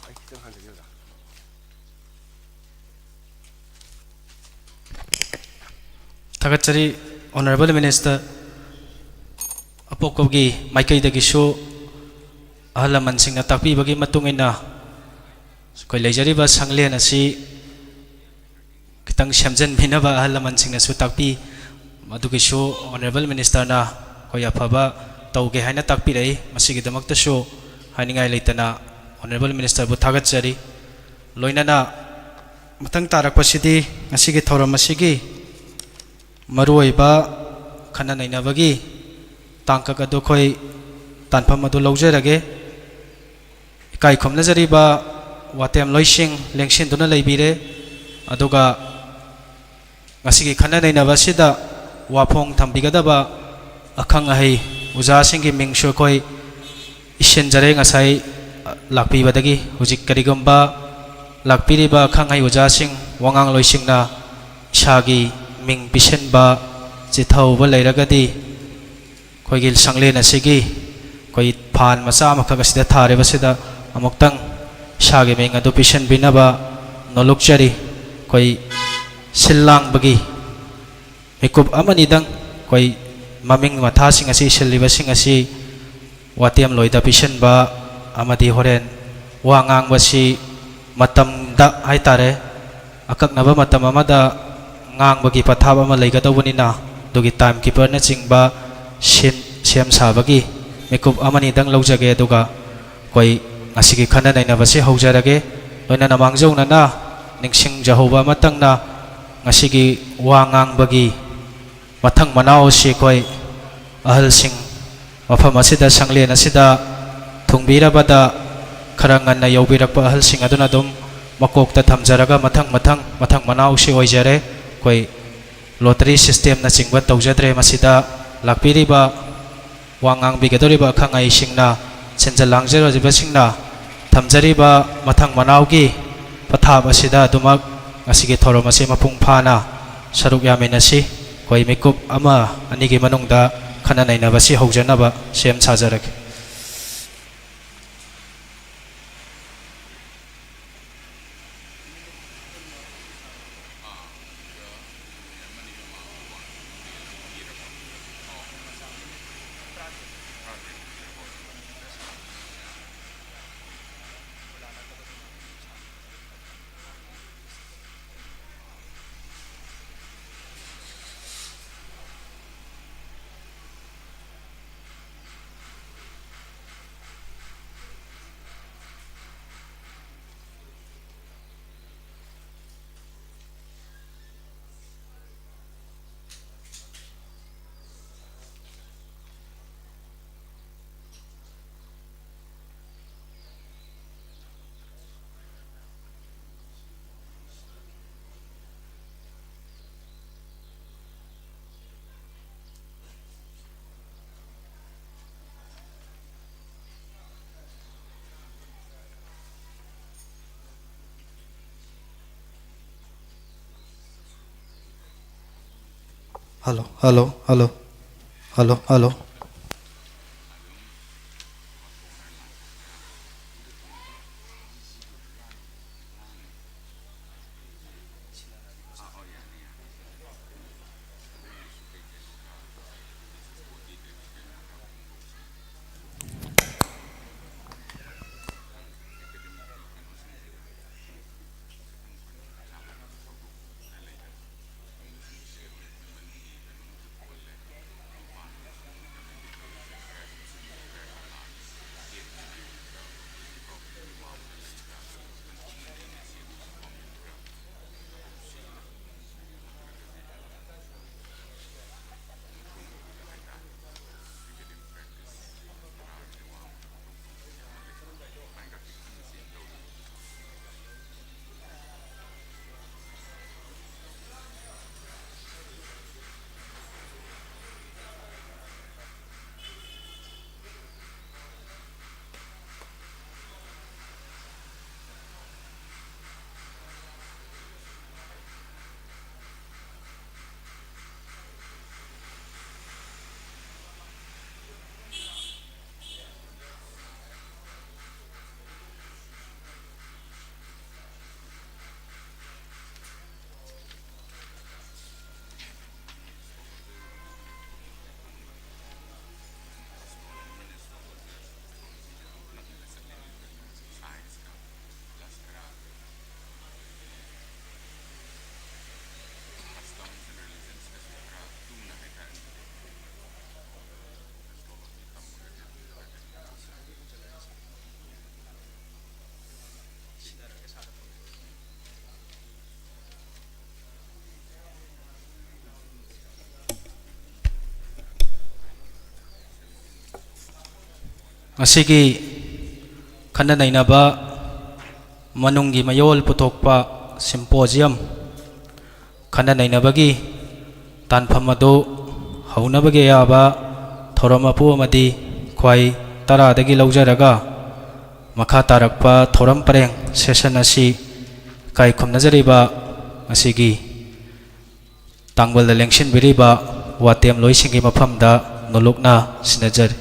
ꯑꯩ ꯈꯤꯇꯪ ꯍꯟꯖꯒꯦ, ꯑꯣꯖꯥ꯫ ꯊꯥꯒꯠꯆꯔꯤ꯫ Honourable Minister, ꯑꯄꯣꯛꯄꯒꯤ ꯃꯥꯏꯀꯩꯗꯒꯤꯁꯨ ꯑꯍꯜ ꯂꯃꯟꯁꯤꯡꯅ ꯇꯥꯛꯄꯤꯕꯒꯤ ꯃꯇꯨꯡ ꯏꯟꯅ ꯑꯩꯈꯣꯏ ꯂꯩꯖꯔꯤꯕ ꯁꯪꯂꯦꯟ ꯑꯁꯤ ꯈꯤꯇꯪ ꯁꯦꯝꯖꯤꯟꯕꯤꯅꯕ ꯑꯍꯜ ꯂꯃꯟꯁꯤꯡꯅꯁꯨ ꯇꯥꯛꯄꯤ꯫ ꯃꯗꯨꯒꯤꯁꯨ Honourable Ministerꯅ ꯑꯩꯈꯣꯏ ꯑꯐꯕ ꯇꯧꯒꯦ ꯍꯥꯏꯅ ꯇꯥꯛꯄꯤꯔꯛꯏ꯫ ꯃꯁꯤꯒꯤꯗꯃꯛꯇꯁꯨ ꯍꯥꯏꯅꯤꯡꯉꯥꯏ ꯂꯩꯇꯅ Honourable Ministerꯕꯨ ꯊꯥꯒꯠꯆꯔꯤ꯫ ꯂꯣꯏꯅꯅ ꯃꯊꯪ ꯇꯥꯔꯛꯄꯁꯤꯗꯤ ꯉꯁꯤꯒꯤ ꯊꯧꯔꯝ ꯑꯁꯤꯒꯤ ꯃꯔꯨꯑꯣꯏꯕ ꯈꯟꯅ ꯅꯩꯅꯕꯒꯤ ꯇꯥꯡꯀꯛ ꯑꯗꯨ ꯑꯩꯈꯣꯏ ꯇꯥꯟꯐꯝ ꯑꯗꯨ ꯂꯧꯖꯔꯒꯦ꯫ ꯏꯀꯥꯏ ꯈꯨꯝꯅꯖꯔꯤꯕ ꯋꯥꯇꯦꯝꯂꯣꯏꯁꯤꯡ ꯂꯦꯡꯁꯤꯟꯗꯨꯅ ꯂꯩꯕꯤꯔꯦ꯫ ꯑꯗꯨꯒ ꯉꯁꯤꯒꯤ ꯈꯟꯅ ꯅꯩꯅꯕ ꯑꯁꯤꯗ ꯋꯥꯐꯣꯡ ꯊꯝꯕꯤꯒꯗꯕ ꯑꯈꯪ ꯑꯍꯩ ꯑꯣꯖꯥꯁꯤꯡꯒꯤ ꯃꯤꯡꯁꯨ ꯑꯩꯈꯣꯏ ꯏꯁꯤꯟꯖꯔꯦ ꯉꯁꯥꯏ, ꯑ, ꯂꯥꯛꯄꯤꯕꯗꯒꯤ꯫ ꯍꯧꯖꯤꯛ ꯀꯔꯤꯒꯨꯝꯕ ꯂꯥꯛꯄꯤꯔꯤꯕ ꯑꯈꯪ ꯑꯍꯩ ꯑꯣꯖꯥꯁꯤꯡ, ꯋꯥꯉꯥꯡꯂꯣꯏꯁꯤꯡꯅ ꯏꯁꯥꯒꯤ ꯃꯤꯡ ꯄꯤꯁꯤꯟꯕ ꯆꯤꯊꯍꯧꯕ ꯂꯩꯔꯒꯗꯤ, ꯑꯩꯈꯣꯏꯒꯤ ꯁꯪꯂꯦꯟ ꯑꯁꯤꯒꯤ ꯑꯩꯈꯣꯏ ꯐꯥꯟ ꯃꯆꯥ ꯑꯃꯈꯛ ꯑꯁꯤꯗ ꯊꯥꯔꯤꯕꯁꯤꯗ ꯑꯃꯨꯛꯇꯪ ꯏꯁꯥꯒꯤ ꯃꯤꯡ ꯑꯗꯨ ꯄꯤꯁꯤꯟꯕꯤꯅꯕ ꯅꯣꯂꯨꯛꯆꯔꯤ꯫ ꯑꯩꯈꯣꯏ ꯁꯤꯜ ꯂꯥꯡꯕꯒꯤ ꯃꯤꯀꯨꯞ ꯑꯃꯅꯤꯗꯪ ꯑꯩꯈꯣꯏ ꯃꯃꯤꯡ ꯃꯊꯥꯁꯤꯡ ꯑꯁꯤ ꯏꯁꯤꯜꯂꯤꯕꯁꯤꯡ ꯑꯁꯤ ꯋꯥꯇꯦꯝꯂꯣꯏꯗ ꯄꯤꯁꯤꯟꯕ ꯑꯃꯗꯤ ꯍꯣꯔꯦꯟ ꯋꯥ ꯉꯥꯡꯕꯁꯤ ꯃꯇꯝꯗ ꯍꯥꯏꯇꯥꯔꯦ, ꯑꯀꯛꯅꯕ ꯃꯇꯝ ꯑꯃꯗ ꯉꯥꯡꯕꯒꯤ ꯄꯊꯥꯞ ꯑꯃ ꯂꯩꯒꯗꯧꯕꯅꯤꯅ, ꯑꯗꯨꯒꯤ time keeperꯅꯆꯤꯡꯕ ꯁꯤꯟ-, ꯁꯦꯝ ꯁꯥꯕꯒꯤ ꯃꯤꯀꯨꯞ ꯑꯃꯅꯤꯗꯪ ꯂꯧꯖꯒꯦ꯫ ꯑꯗꯨꯒ ꯑꯩꯈꯣꯏ ꯉꯁꯤꯒꯤ ꯈꯟꯅ ꯅꯩꯅꯕꯁꯤ ꯍꯧꯖꯔꯒꯦ꯫ ꯂꯣꯏꯅꯅ ꯃꯥꯡꯖꯧꯅꯅ ꯅꯤꯡꯁꯤꯡꯖꯍꯧꯕ ꯑꯃꯇꯪꯅ, ꯉꯁꯤꯒꯤ ꯋꯥ ꯉꯥꯡꯕꯒꯤ ꯃꯊꯪ ꯃꯅꯥꯎ ꯑꯁꯤ ꯑꯩꯈꯣꯏ ꯑꯍꯜꯁꯤꯡ, ꯃꯐꯝ ꯑꯁꯤꯗ, ꯁꯪꯂꯦꯟ ꯑꯁꯤꯗ ꯊꯨꯡꯕꯤꯔꯕꯗ ꯈꯔ ꯉꯟꯅ ꯌꯧꯕꯤꯔꯛꯄ ꯑꯍꯜꯁꯤꯡ ꯑꯗꯨꯅ ꯑꯗꯨꯝ ꯃꯀꯣꯛꯇ ꯊꯝꯖꯔꯒ, ꯃꯊꯪ ꯃꯊꯪ, ꯃꯊꯪ ꯃꯅꯥꯎꯁꯤ ꯑꯣꯏꯖꯔꯦ꯫ ꯑꯩꯈꯣꯏ lottery systemꯅꯆꯤꯡꯕ ꯇꯧꯖꯗ꯭ꯔꯦ꯫ ꯃꯁꯤꯗ ꯂꯥꯛꯄꯤꯔꯤꯕ ꯋꯥ ꯉꯥꯡꯕꯤꯒꯗꯧꯔꯤꯕ ꯑꯈꯪ ꯑꯍꯩꯁꯤꯡꯅ, ꯁꯤꯟꯖ ꯂꯥꯡꯖꯔꯤꯕꯁꯤꯡꯅ ꯊꯝꯖꯔꯤꯕ ꯃꯊꯪ ꯃꯅꯥꯎꯒꯤ ꯄꯊꯥꯞ ꯑꯁꯤꯗ ꯑꯗꯨꯃꯛ ꯉꯁꯤꯒꯤ ꯊꯧꯔꯝ ꯑꯁꯤ ꯃꯄꯨꯡ ꯐꯥꯅ ꯁꯔꯨꯛ ꯌꯥꯃꯤꯟꯅꯁꯤ꯫ ꯑꯩꯈꯣꯏ ꯃꯤꯀꯨꯞ ꯑꯃ ꯑꯅꯤꯒꯤ ꯃꯅꯨꯡꯗ ꯈꯟꯅ ꯅꯩꯅꯕꯁꯤ ꯍꯧꯖꯅꯕ ꯁꯦꯝ ꯁꯥꯖꯔꯒꯦ꯫ Hello, hello, hello, hello, hello. ꯉꯁꯤꯒꯤ ꯈꯟꯅ ꯅꯩꯅꯕ ꯃꯅꯨꯡꯒꯤ ꯃꯌꯣꯜ ꯄꯨꯊꯣꯛꯄ ꯁꯤꯝꯄꯣꯖꯤꯌꯝ ꯈꯟꯅ ꯅꯩꯅꯕꯒꯤ ꯇꯥꯟꯐꯝ ꯑꯗꯨ ꯍꯧꯅꯕꯒꯤ ꯑꯌꯥꯕ ꯊꯧꯔꯝ ꯃꯄꯨ ꯑꯃꯗꯤ ꯈ꯭ꯋꯥꯏ ꯇꯔꯥꯗꯒꯤ ꯂꯧꯖꯔꯒ, ꯃꯈꯥ ꯇꯥꯔꯛꯄ ꯊꯧꯔꯝ ꯄꯔꯦꯡ ꯁꯦꯁꯟ ꯑꯁꯤ ꯏꯀꯥꯏ ꯈꯨꯝꯅꯖꯔꯤꯕ ꯉꯁꯤꯒꯤ ꯇꯥꯡꯕꯜꯗ ꯂꯦꯡꯁꯤꯟꯕꯤꯔꯤꯕ ꯋꯥꯇꯦꯝꯂꯣꯏꯁꯤꯡꯒꯤ ꯃꯐꯝꯗ ꯅꯣꯂꯨꯛꯅ ꯁꯤꯟꯅꯖꯔꯤ꯫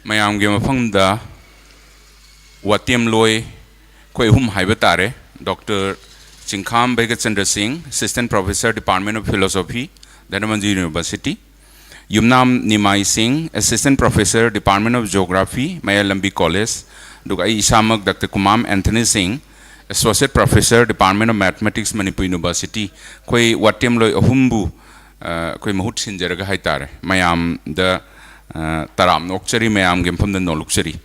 ꯃꯌꯥꯝꯒꯤ ꯃꯐꯝꯗ ꯋꯥꯇꯦꯝꯂꯣꯏ ꯑꯩꯈꯣꯏ ꯑꯍꯨꯝ ꯍꯥꯏꯕ ꯇꯥꯔꯦ꯫ ꯗꯣꯛꯇꯔ ꯆꯤꯡꯈꯥꯝ ꯕꯩꯒꯆꯟꯗ꯭ꯔ ꯁꯤꯡ, Assistant Professor, Department of Philosophy, Dhanamanjuri University, ꯌꯨꯝꯅꯥꯝ ꯅꯤꯃꯥꯏ ꯁꯤꯡ, Assistant Professor, Department of Geography, ꯃꯌꯥꯏ ꯂꯝꯕꯤ College, ꯑꯗꯨꯒ ꯑꯩ ꯏꯁꯥꯃꯛ ꯗꯥꯛꯇꯔ ꯀꯨꯃꯥꯝ ꯑꯦꯟꯊꯅꯤ ꯁꯤꯡ, Associate Professor, Department of Mathematics, Manipur University, ꯑꯩꯈꯣꯏ ꯋꯥꯇꯦꯝꯂꯣꯏ ꯑꯍꯨꯝꯕꯨ, ꯑ, ꯑꯩꯈꯣꯏ ꯃꯍꯨꯠ ꯁꯤꯟꯖꯔꯒ ꯍꯥꯏꯇꯥꯔꯦ, ꯃꯌꯥꯝꯗ, ꯑ, ꯇꯔꯥꯝꯅ ꯑꯣꯛꯆꯔꯤ, ꯃꯌꯥꯝꯒꯤ ꯃꯐꯝꯗ ꯅꯣꯂꯨꯛꯆꯔꯤ꯫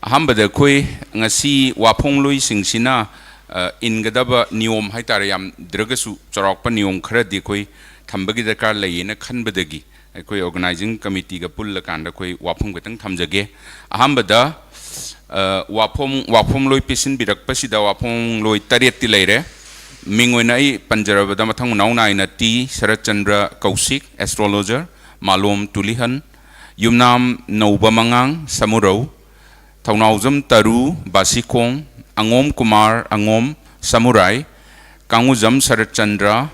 ꯑꯍꯥꯟꯕꯗ ꯑꯩꯈꯣꯏ ꯉꯁꯤ ꯋꯥꯐꯣꯡꯂꯣꯏꯁꯤꯡꯁꯤꯅ, ꯑ, ꯏꯟꯒꯗꯕ ꯅꯤꯌꯣꯝ ꯍꯥꯏꯇꯥꯔꯦ, ꯌꯥꯝꯗ꯭ꯔꯒꯁꯨ ꯆꯥꯎꯔꯥꯛꯄ ꯅꯤꯌꯣꯝ ꯈꯔꯗꯤ ꯑꯩꯈꯣꯏ ꯊꯝꯕꯒꯤ ꯗꯔꯀꯥꯔ ꯂꯩꯌꯦꯅ ꯈꯟꯕꯗꯒꯤ ꯑꯩꯈꯣꯏ organizing committeeꯒ ꯄꯨꯜꯂꯀꯥꯟꯗ ꯑꯩꯈꯣꯏ ꯋꯥꯐꯝ ꯈꯛꯇꯪ ꯊꯝꯖꯒꯦ꯫ ꯑꯍꯥꯟꯕꯗ, ꯑ, ꯋꯥꯐꯝ, ꯋꯥꯐꯝꯂꯣꯏ ꯄꯤꯁꯤꯟꯕꯤꯔꯛꯄꯁꯤꯗ ꯋꯥꯐꯝꯂꯣꯏ ꯇꯔꯦꯠꯇꯤ ꯂꯩꯔꯦ꯫ ꯃꯤꯡ ꯑꯣꯏꯅ ꯑꯩ ꯄꯟꯖꯔꯕꯗ ꯃꯊꯪ ꯃꯅꯥꯎ ꯅꯥꯏꯅ ꯇꯤ ꯁꯔꯠꯆꯟꯗ꯭ꯔ ꯀꯧꯁꯤꯛ, astrologer, ꯃꯥꯂꯣꯝ ꯇꯨꯂꯤꯍꯟ, ꯌꯨꯝꯅꯥꯝ ꯅꯧꯕ ꯃꯉꯥꯡ ꯁꯃꯨꯔꯧ, ꯊꯧꯅꯥꯎꯖꯝ ꯇꯔꯨ ꯕꯥꯁꯤꯈꯣꯡ, ꯑꯉꯣꯝ ꯀꯨꯃꯥꯔ ꯑꯉꯣꯝ ꯁꯃꯨꯔꯥꯏ, ꯀꯥꯡꯉꯨꯖꯝ ꯁꯔꯠꯆꯟꯗ꯭ꯔ,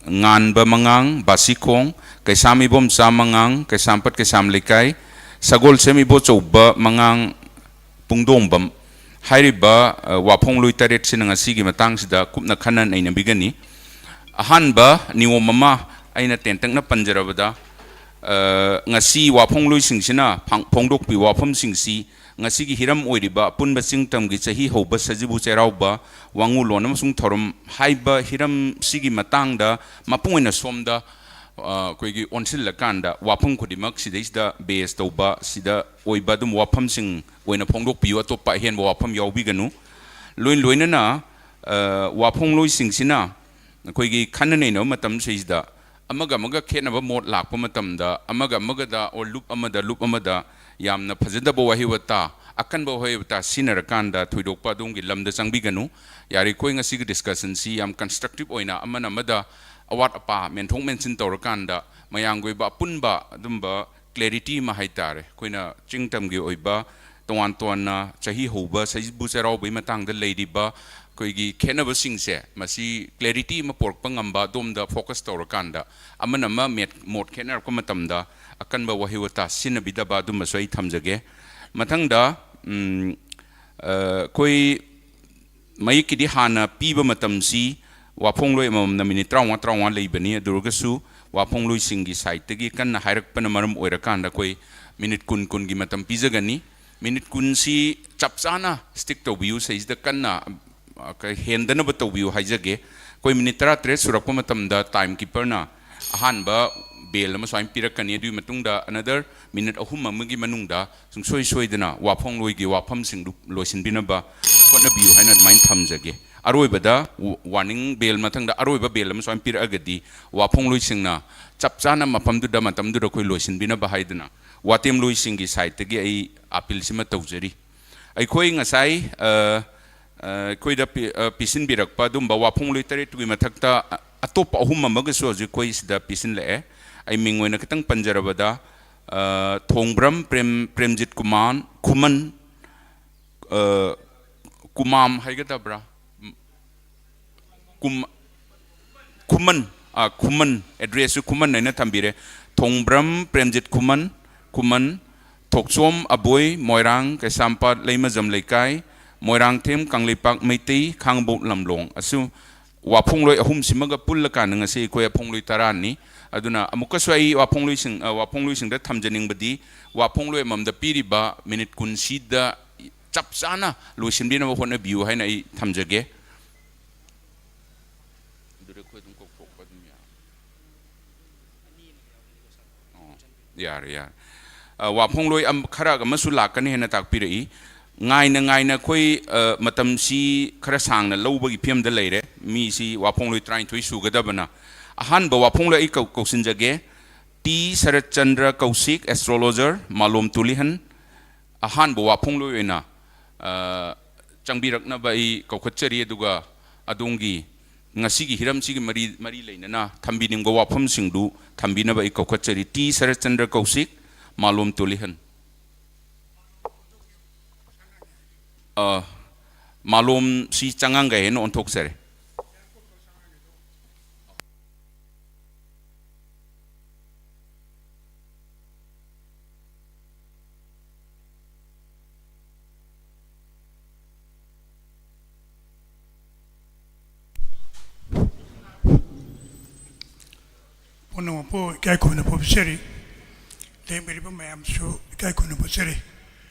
ꯉꯥꯟꯕ ꯃꯉꯥꯡ ꯕꯥꯁꯤꯈꯣꯡ, ꯀꯩꯁꯥꯝ ꯏꯕꯣꯝꯆꯥ ꯃꯉꯥꯡ ꯀꯩꯁꯥꯝꯄꯠ ꯀꯩꯁꯥꯝ ꯂꯩꯀꯥꯏ, ꯁꯒꯣꯜꯁꯦꯝ ꯏꯕꯣꯆꯧꯕ ꯃꯉꯥꯡ ꯄꯨꯡꯗꯣꯡꯕꯝ꯫ ꯍꯥꯏꯔꯤꯕ, ꯑ, ꯋꯥꯐꯣꯡꯂꯣꯏ ꯇꯔꯦꯠꯁꯤꯅ ꯉꯁꯤꯒꯤ ꯃꯇꯥꯡꯁꯤꯗ ꯀꯨꯞꯅ ꯈꯟꯅ ꯅꯩꯅꯕꯤꯒꯅꯤ꯫ ꯑꯍꯥꯟꯕ ꯅꯤꯌꯣꯝ ꯑꯃ ꯑꯩꯅ ꯇꯦꯟꯇꯛꯅ ꯄꯟꯖꯔꯕꯗ, ꯑ, ꯉꯁꯤ ꯋꯥꯐꯣꯡꯂꯣꯏꯁꯤꯡꯁꯤꯅ ꯐꯥꯡ-, ꯐꯣꯡꯗꯣꯛꯄꯤꯕ ꯋꯥꯐꯝꯁꯤꯡꯁꯤ ꯉꯁꯤꯒꯤ ꯍꯤꯔꯝ ꯑꯣꯏꯔꯤꯕ ꯑꯄꯨꯟꯕ ꯆꯤꯡꯇꯝꯒꯤ ꯆꯍꯤ ꯍꯧꯕ, ꯁꯖꯤꯕꯨ ꯆꯩꯔꯥꯎꯕ, ꯋꯥꯉꯨꯂꯣꯟ ꯑꯃꯁꯨꯡ ꯊꯧꯔꯝ ꯍꯥꯏꯕ ꯍꯤꯔꯝꯁꯤꯒꯤ ꯃꯇꯥꯡꯗ ꯃꯄꯨꯡ ꯑꯣꯏꯅ ꯁꯣꯝꯗ, ꯑ, ꯑꯩꯈꯣꯏꯒꯤ ꯑꯣꯟꯁꯤꯜꯂꯀꯥꯟꯗ ꯋꯥꯐꯝ ꯈꯨꯗꯤꯡꯃꯛ ꯁꯤꯗꯩꯁꯤꯗ base ꯇꯧꯕ, ꯁꯤꯗ ꯑꯣꯏꯕ ꯑꯗꯨꯝ ꯋꯥꯐꯝꯁꯤꯡ ꯑꯣꯏꯅ ꯐꯣꯡꯗꯣꯛꯄꯤꯌꯨ, ꯑꯇꯣꯞꯄ ꯑꯍꯦꯟꯕ ꯋꯥꯐꯝ ꯌꯥꯎꯕꯤꯒꯅꯨ꯫ ꯂꯣꯏ ꯂꯣꯏꯅꯅ, ꯑ, ꯋꯥꯐꯣꯡꯂꯣꯏꯁꯤꯡꯁꯤꯅ ꯑꯩꯈꯣꯏꯒꯤ ꯈꯟꯅ ꯅꯩꯅꯕ ꯃꯇꯝꯁꯤꯗ ꯑꯃꯒ ꯑꯃꯒ ꯈꯦꯠꯅꯕ ꯃꯣꯠ ꯂꯥꯛꯄ ꯃꯇꯝꯗ, ꯑꯃꯒ ꯑꯃꯒꯗ ꯑꯣꯔ ꯂꯨꯞ ꯑꯃꯗ ꯂꯨꯞ ꯑꯃꯗ ꯌꯥꯝꯅ ꯐꯖꯗꯕ ꯋꯥꯍꯩ ꯋꯥꯇꯥ, ꯑꯀꯟꯕ ꯋꯥꯍꯩ ꯋꯥꯇꯥ ꯁꯤꯖꯤꯟꯅꯔꯀꯥꯟꯗ ꯊꯣꯏꯗꯣꯛꯄ ꯑꯗꯣꯝꯒꯤ ꯂꯝꯗ ꯆꯪꯕꯤꯒꯅꯨ꯫ ꯌꯥꯔꯤꯈꯣꯏ ꯉꯁꯤꯒꯤ ꯗꯤꯁꯀꯁꯟꯁꯤ ꯌꯥꯝ ꯀꯟꯁꯇ꯭ꯔꯛꯇꯤꯞ ꯑꯣꯏꯅ ꯑꯃꯅ ꯑꯃꯗ ꯑꯋꯥꯠ ꯑꯄꯥ ꯃꯦꯟꯊꯣꯛ ꯃꯦꯟꯁꯤꯟ ꯇꯧꯔꯀꯥꯟꯗ ꯃꯌꯥꯝꯒꯤ ꯑꯣꯏꯕ ꯑꯄꯨꯟꯕ ꯑꯗꯨꯝꯕ ꯀ꯭ꯂꯦꯔꯤꯇꯤ ꯑꯃ ꯍꯥꯏ ꯇꯥꯔꯦ, ꯑꯩꯈꯣꯏꯅ ꯆꯤꯡ ꯇꯝꯒꯤ ꯑꯣꯏꯕ ꯇꯣꯉꯥꯟ ꯇꯣꯉꯥꯟꯅ ꯆꯍꯤ ꯍꯧꯕ, ꯁꯖꯤꯕꯨ ꯆꯩꯔꯥꯎꯕꯒꯤ ꯃꯇꯥꯡꯗ ꯂꯩꯔꯤꯕ ꯑꯩꯈꯣꯏꯒꯤ ꯈꯦꯠꯅꯕꯁꯤꯡꯁꯦ, ꯃꯁꯤ ꯀ꯭ꯂꯦꯔꯤꯇꯤ ꯑꯃ ꯄꯨꯔꯛꯄ ꯉꯝꯕ ꯑꯗꯣꯝꯗ ꯐꯣꯀꯁ ꯇꯧꯔꯀꯥꯟꯗ, ꯑꯃꯅ ꯑꯃ ꯃꯦꯠ-, ꯃꯣꯠ ꯈꯦꯠꯅꯔꯛꯄ ꯃꯇꯝꯗ ꯑꯀꯟꯕ ꯋꯥꯍꯩ ꯋꯥꯇꯥ ꯁꯤꯖꯤꯟꯅꯕꯤꯗꯕ ꯑꯗꯨꯝꯕꯁꯨ ꯑꯩ ꯊꯝꯖꯒꯦ꯫ ꯃꯊꯪꯗ, ꯎꯝ, ꯑ, ꯑꯩꯈꯣꯏ ꯃꯌꯦꯛꯀꯤꯗꯤ ꯍꯥꯟꯅ ꯄꯤꯕ ꯃꯇꯝꯁꯤ ꯋꯥꯐꯣꯡꯂꯣꯏ ꯑꯃꯃꯝꯅ ꯃꯤꯅꯤꯠ ꯇꯔꯥꯃꯉꯥ ꯇꯔꯥꯃꯉꯥ ꯂꯩꯕꯅꯤ꯫ ꯑꯗꯨ ꯑꯣꯏꯔꯒꯁꯨ ꯋꯥꯐꯣꯡꯂꯣꯏꯁꯤꯡꯒꯤ ꯁꯥꯏꯠꯇꯒꯤ ꯀꯟꯅ ꯍꯥꯏꯔꯛꯄꯅ ꯃꯔꯝ ꯑꯣꯏꯔꯀꯥꯟꯗ ꯑꯩꯈꯣꯏ ꯃꯤꯅꯤꯠ ꯀꯨꯟ, ꯀꯨꯟꯒꯤ ꯃꯇꯝ ꯄꯤꯖꯒꯅꯤ꯫ ꯃꯤꯅꯤꯠ ꯀꯨꯟꯁꯤ ꯆꯞ ꯆꯥꯅ ꯁ꯭ꯇꯤꯛ ꯇꯧꯕꯤꯌꯨ, ꯁꯤꯗꯩꯁꯤꯗ ꯀꯟꯅ, ꯑ, ꯀ-, ꯍꯦꯟꯗꯅꯕ ꯇꯧꯕꯤꯌꯨ ꯍꯥꯏꯖꯒꯦ꯫ ꯑꯩꯈꯣꯏ ꯃꯤꯅꯤꯠ ꯇꯔꯥꯇꯔꯦꯠ ꯁꯨꯔꯛꯄ ꯃꯇꯝꯗ ꯇꯥꯏꯝ ꯀꯤꯄꯔꯅ ꯑꯍꯥꯟꯕ ꯕꯦꯜ ꯑꯃ ꯁꯨꯃꯥꯏꯅ ꯄꯤꯔꯛꯀꯅꯤ꯫ ꯑꯗꯨꯒꯤ ꯃꯇꯨꯡꯗ ꯑꯅꯗꯔ ꯃꯤꯅꯤꯠ ꯑꯍꯨꯝ ꯑꯃꯒꯤ ꯃꯅꯨꯡꯗ ꯁꯨꯡꯁꯣꯏ ꯁꯣꯏꯗꯅ ꯋꯥꯐꯣꯡꯂꯣꯏꯒꯤ ꯋꯥꯐꯝꯁꯤꯡꯗꯨ ꯂꯣꯏꯁꯤꯟꯕꯤꯅꯕ ꯍꯣꯠꯅꯕꯤꯌꯨ ꯍꯥꯏꯅ ꯑꯗꯨꯃꯥꯏꯅ ꯊꯝꯖꯒꯦ꯫ ꯑꯔꯣꯏꯕꯗ ꯋ-, ꯋꯥꯔꯅꯤꯡ ꯕꯦꯜ ꯃꯊꯪꯗ ꯑꯔꯣꯏꯕ ꯕꯦꯜ ꯑꯃ ꯁꯨꯃꯥꯏꯅ ꯄꯤꯔꯛꯑꯒꯗꯤ ꯋꯥꯐꯣꯡꯂꯣꯏꯁꯤꯡꯅ ꯆꯞ ꯆꯥꯅ ꯃꯐꯝꯗꯨꯗ, ꯃꯇꯝꯗꯨꯗ ꯑꯩꯈꯣꯏ ꯂꯣꯏꯁꯤꯟꯕꯤꯅꯕ ꯍꯥꯏꯗꯨꯅ ꯋꯥꯇꯦꯝꯂꯣꯏꯁꯤꯡꯒꯤ ꯁꯥꯏꯠꯇꯒꯤ ꯑꯩ ꯑꯄꯤꯜꯁꯤꯃ ꯇꯧꯖꯔꯤ꯫ ꯑꯩꯈꯣꯏ ꯉꯁꯥꯏ, ꯑ, ꯑ, ꯑꯩꯈꯣꯏꯗ ꯄꯤ-, ꯑ, ꯄꯤꯁꯤꯟꯕꯤꯔꯛꯄ ꯑꯗꯨꯝꯕ ꯋꯥꯐꯣꯡꯂꯣꯏ ꯇꯔꯦꯠꯇꯨꯒꯤ ꯃꯊꯛꯇ, ꯑ, ꯑꯇꯣꯞꯄ ꯑꯍꯨꯝ ꯑꯃꯒꯁꯨ ꯍꯧꯖꯤꯛ ꯑꯩꯈꯣꯏ ꯁꯤꯗ ꯄꯤꯁꯤꯜꯂꯛꯑꯦ꯫ ꯑꯩ ꯃꯤꯡ ꯑꯣꯏꯅ ꯈꯤꯇꯪ ꯄꯟꯖꯔꯕꯗ, ꯑ, ꯊꯣꯡꯕ꯭ꯔꯝ ꯄ꯭ꯔꯦꯝ-, ꯄ꯭ꯔꯦꯝꯖꯤꯠ ꯀꯨꯃꯥꯟ, ꯈꯨꯃꯟ, ꯑ, ꯀꯨꯃꯥꯝ ꯍꯥꯏꯒꯗꯕ꯭ꯔꯥ? ꯀꯨꯝ-, ꯈꯨꯃꯟ, ꯑ, ꯈꯨꯃꯟ, ꯑꯦꯗ꯭ꯔꯦꯁꯁꯨ ꯈꯨꯃꯟ ꯍꯥꯏꯅ ꯊꯝꯕꯤꯔꯦ꯫ ꯊꯣꯡꯕ꯭ꯔꯝ ꯄ꯭ꯔꯦꯝꯖꯤꯠ ꯈꯨꯃꯟ, ꯈꯨꯃꯟ, ꯊꯣꯛꯆꯣꯝ ꯑꯕꯣꯏ, ꯃꯣꯏꯔꯥꯡ, ꯀꯩꯁꯥꯝꯄꯥꯠ ꯂꯩꯃꯖꯝ ꯂꯩꯀꯥꯏ, ꯃꯣꯏꯔꯥꯡꯊꯦꯝ ꯀꯪꯂꯩꯄꯥꯛ ꯃꯩꯇꯩ, ꯈꯥꯡꯉꯕꯣꯛ ꯂꯝꯂꯣꯡ꯫ ꯑꯁꯨꯝ ꯋꯥꯐꯣꯡꯂꯣꯏ ꯑꯍꯨꯝꯁꯤꯃꯒ ꯄꯨꯜꯂꯀꯥꯟꯗ ꯉꯁꯤ ꯑꯩꯈꯣꯏ ꯑꯐꯣꯡꯂꯣꯏ ꯇꯔꯥꯅꯤ꯫ ꯑꯗꯨꯅ ꯑꯃꯨꯛꯀꯁꯨ ꯑꯩ ꯋꯥꯐꯣꯡꯂꯣꯏꯁꯤꯡ, ꯑ, ꯋꯥꯐꯣꯡꯂꯣꯏꯁꯤꯡꯗ ꯊꯝꯖꯅꯤꯡꯕꯗꯤ, ꯋꯥꯐꯣꯡꯂꯣꯏ ꯑꯃꯃꯝꯗ ꯄꯤꯔꯤꯕ ꯃꯤꯅꯤꯠ ꯀꯨꯟꯁꯤꯗ ꯆꯞ ꯆꯥꯅ ꯂꯣꯏꯁꯤꯟꯕꯤꯅꯕ ꯍꯣꯠꯅꯕꯤꯌꯨ ꯍꯥꯏꯅ ꯑꯩ ꯊꯝꯖꯒꯦ꯫ ꯑꯗꯨꯗꯤ ꯑꯩꯈꯣꯏ ꯑꯗꯨꯝ ꯀꯧꯊꯣꯛꯄ ꯑꯗꯨꯝ ꯌꯥ-, ꯑꯣ, ꯌꯥꯔꯦ, ꯌꯥꯔꯦ꯫ ꯑ, ꯋꯥꯐꯣꯡꯂꯣꯏ ꯑꯝ-, ꯈꯔ ꯑꯃꯁꯨ ꯂꯥꯛꯀꯅꯤ ꯍꯥꯏꯅ ꯇꯥꯛꯄꯤꯔꯛꯏ꯫ ꯉꯥꯏꯅ ꯉꯥꯏꯅ ꯑꯩꯈꯣꯏ, ꯑ, ꯃꯇꯝꯁꯤ ꯈꯔ ꯁꯥꯡꯅ ꯂꯧꯕꯒꯤ ꯐꯤꯕꯝꯗ ꯂꯩꯔꯦ꯫ ꯃꯤꯁꯤ ꯋꯥꯐꯣꯡꯂꯣꯏ ꯇꯔꯥꯅꯤꯊꯣꯏ ꯁꯨꯒꯗꯕꯅ꯫ ꯑꯍꯥꯟꯕ ꯋꯥꯐꯣꯡꯂꯣꯏ ꯑꯩ ꯀꯧ-, ꯀꯧꯁꯤꯟꯖꯒꯦ꯫ ꯇꯤ ꯁꯔꯠꯆꯟꯗ꯭ꯔ ꯀꯧꯁꯤꯛ, astrologer, ꯃꯥꯂꯣꯝ ꯇꯨꯂꯤꯍꯟ꯫ ꯑꯍꯥꯟꯕ ꯋꯥꯐꯣꯡꯂꯣꯏ ꯑꯣꯏꯅ, ꯑ, ꯆꯪꯕꯤꯔꯛꯅꯕ ꯑꯩ ꯀꯧꯈꯠꯆꯔꯤ꯫ ꯑꯗꯨꯒ ꯑꯗꯣꯝꯒꯤ ꯉꯁꯤꯒꯤ ꯍꯤꯔꯝꯁꯤꯒꯤ ꯃꯔꯤ, ꯃꯔꯤ ꯂꯩꯅꯅ ꯊꯝꯕꯤꯅꯤꯡꯕ ꯋꯥꯐꯝꯁꯤꯡꯗꯨ ꯊꯝꯕꯤꯅꯕ ꯑꯩ ꯀꯧꯈꯠꯆꯔꯤ꯫ ꯇꯤ ꯁꯔꯠꯆꯟꯗ꯭ꯔ ꯀꯧꯁꯤꯛ, ꯃꯥꯂꯣꯝ ꯇꯨꯂꯤꯍꯟ꯫ ꯑ, ꯃꯥꯂꯣꯝꯁꯤ ꯆꯉꯥꯡꯒꯩ ꯍꯥꯏꯅ ꯑꯣꯟꯊꯣꯛꯆꯔꯦ꯫ ꯄꯨꯝꯅꯃꯛꯄꯨ ꯏꯀꯥꯏ ꯈꯨꯝꯅ ꯐꯣꯡꯗꯣꯛꯆꯔꯤ꯫ ꯂꯦꯡꯕꯤꯔꯤꯕ ꯃꯌꯥꯝꯁꯨ ꯏꯀꯥꯏ ꯈꯨꯝꯅ ꯐꯣꯡꯗꯣꯛꯆꯔꯤ꯫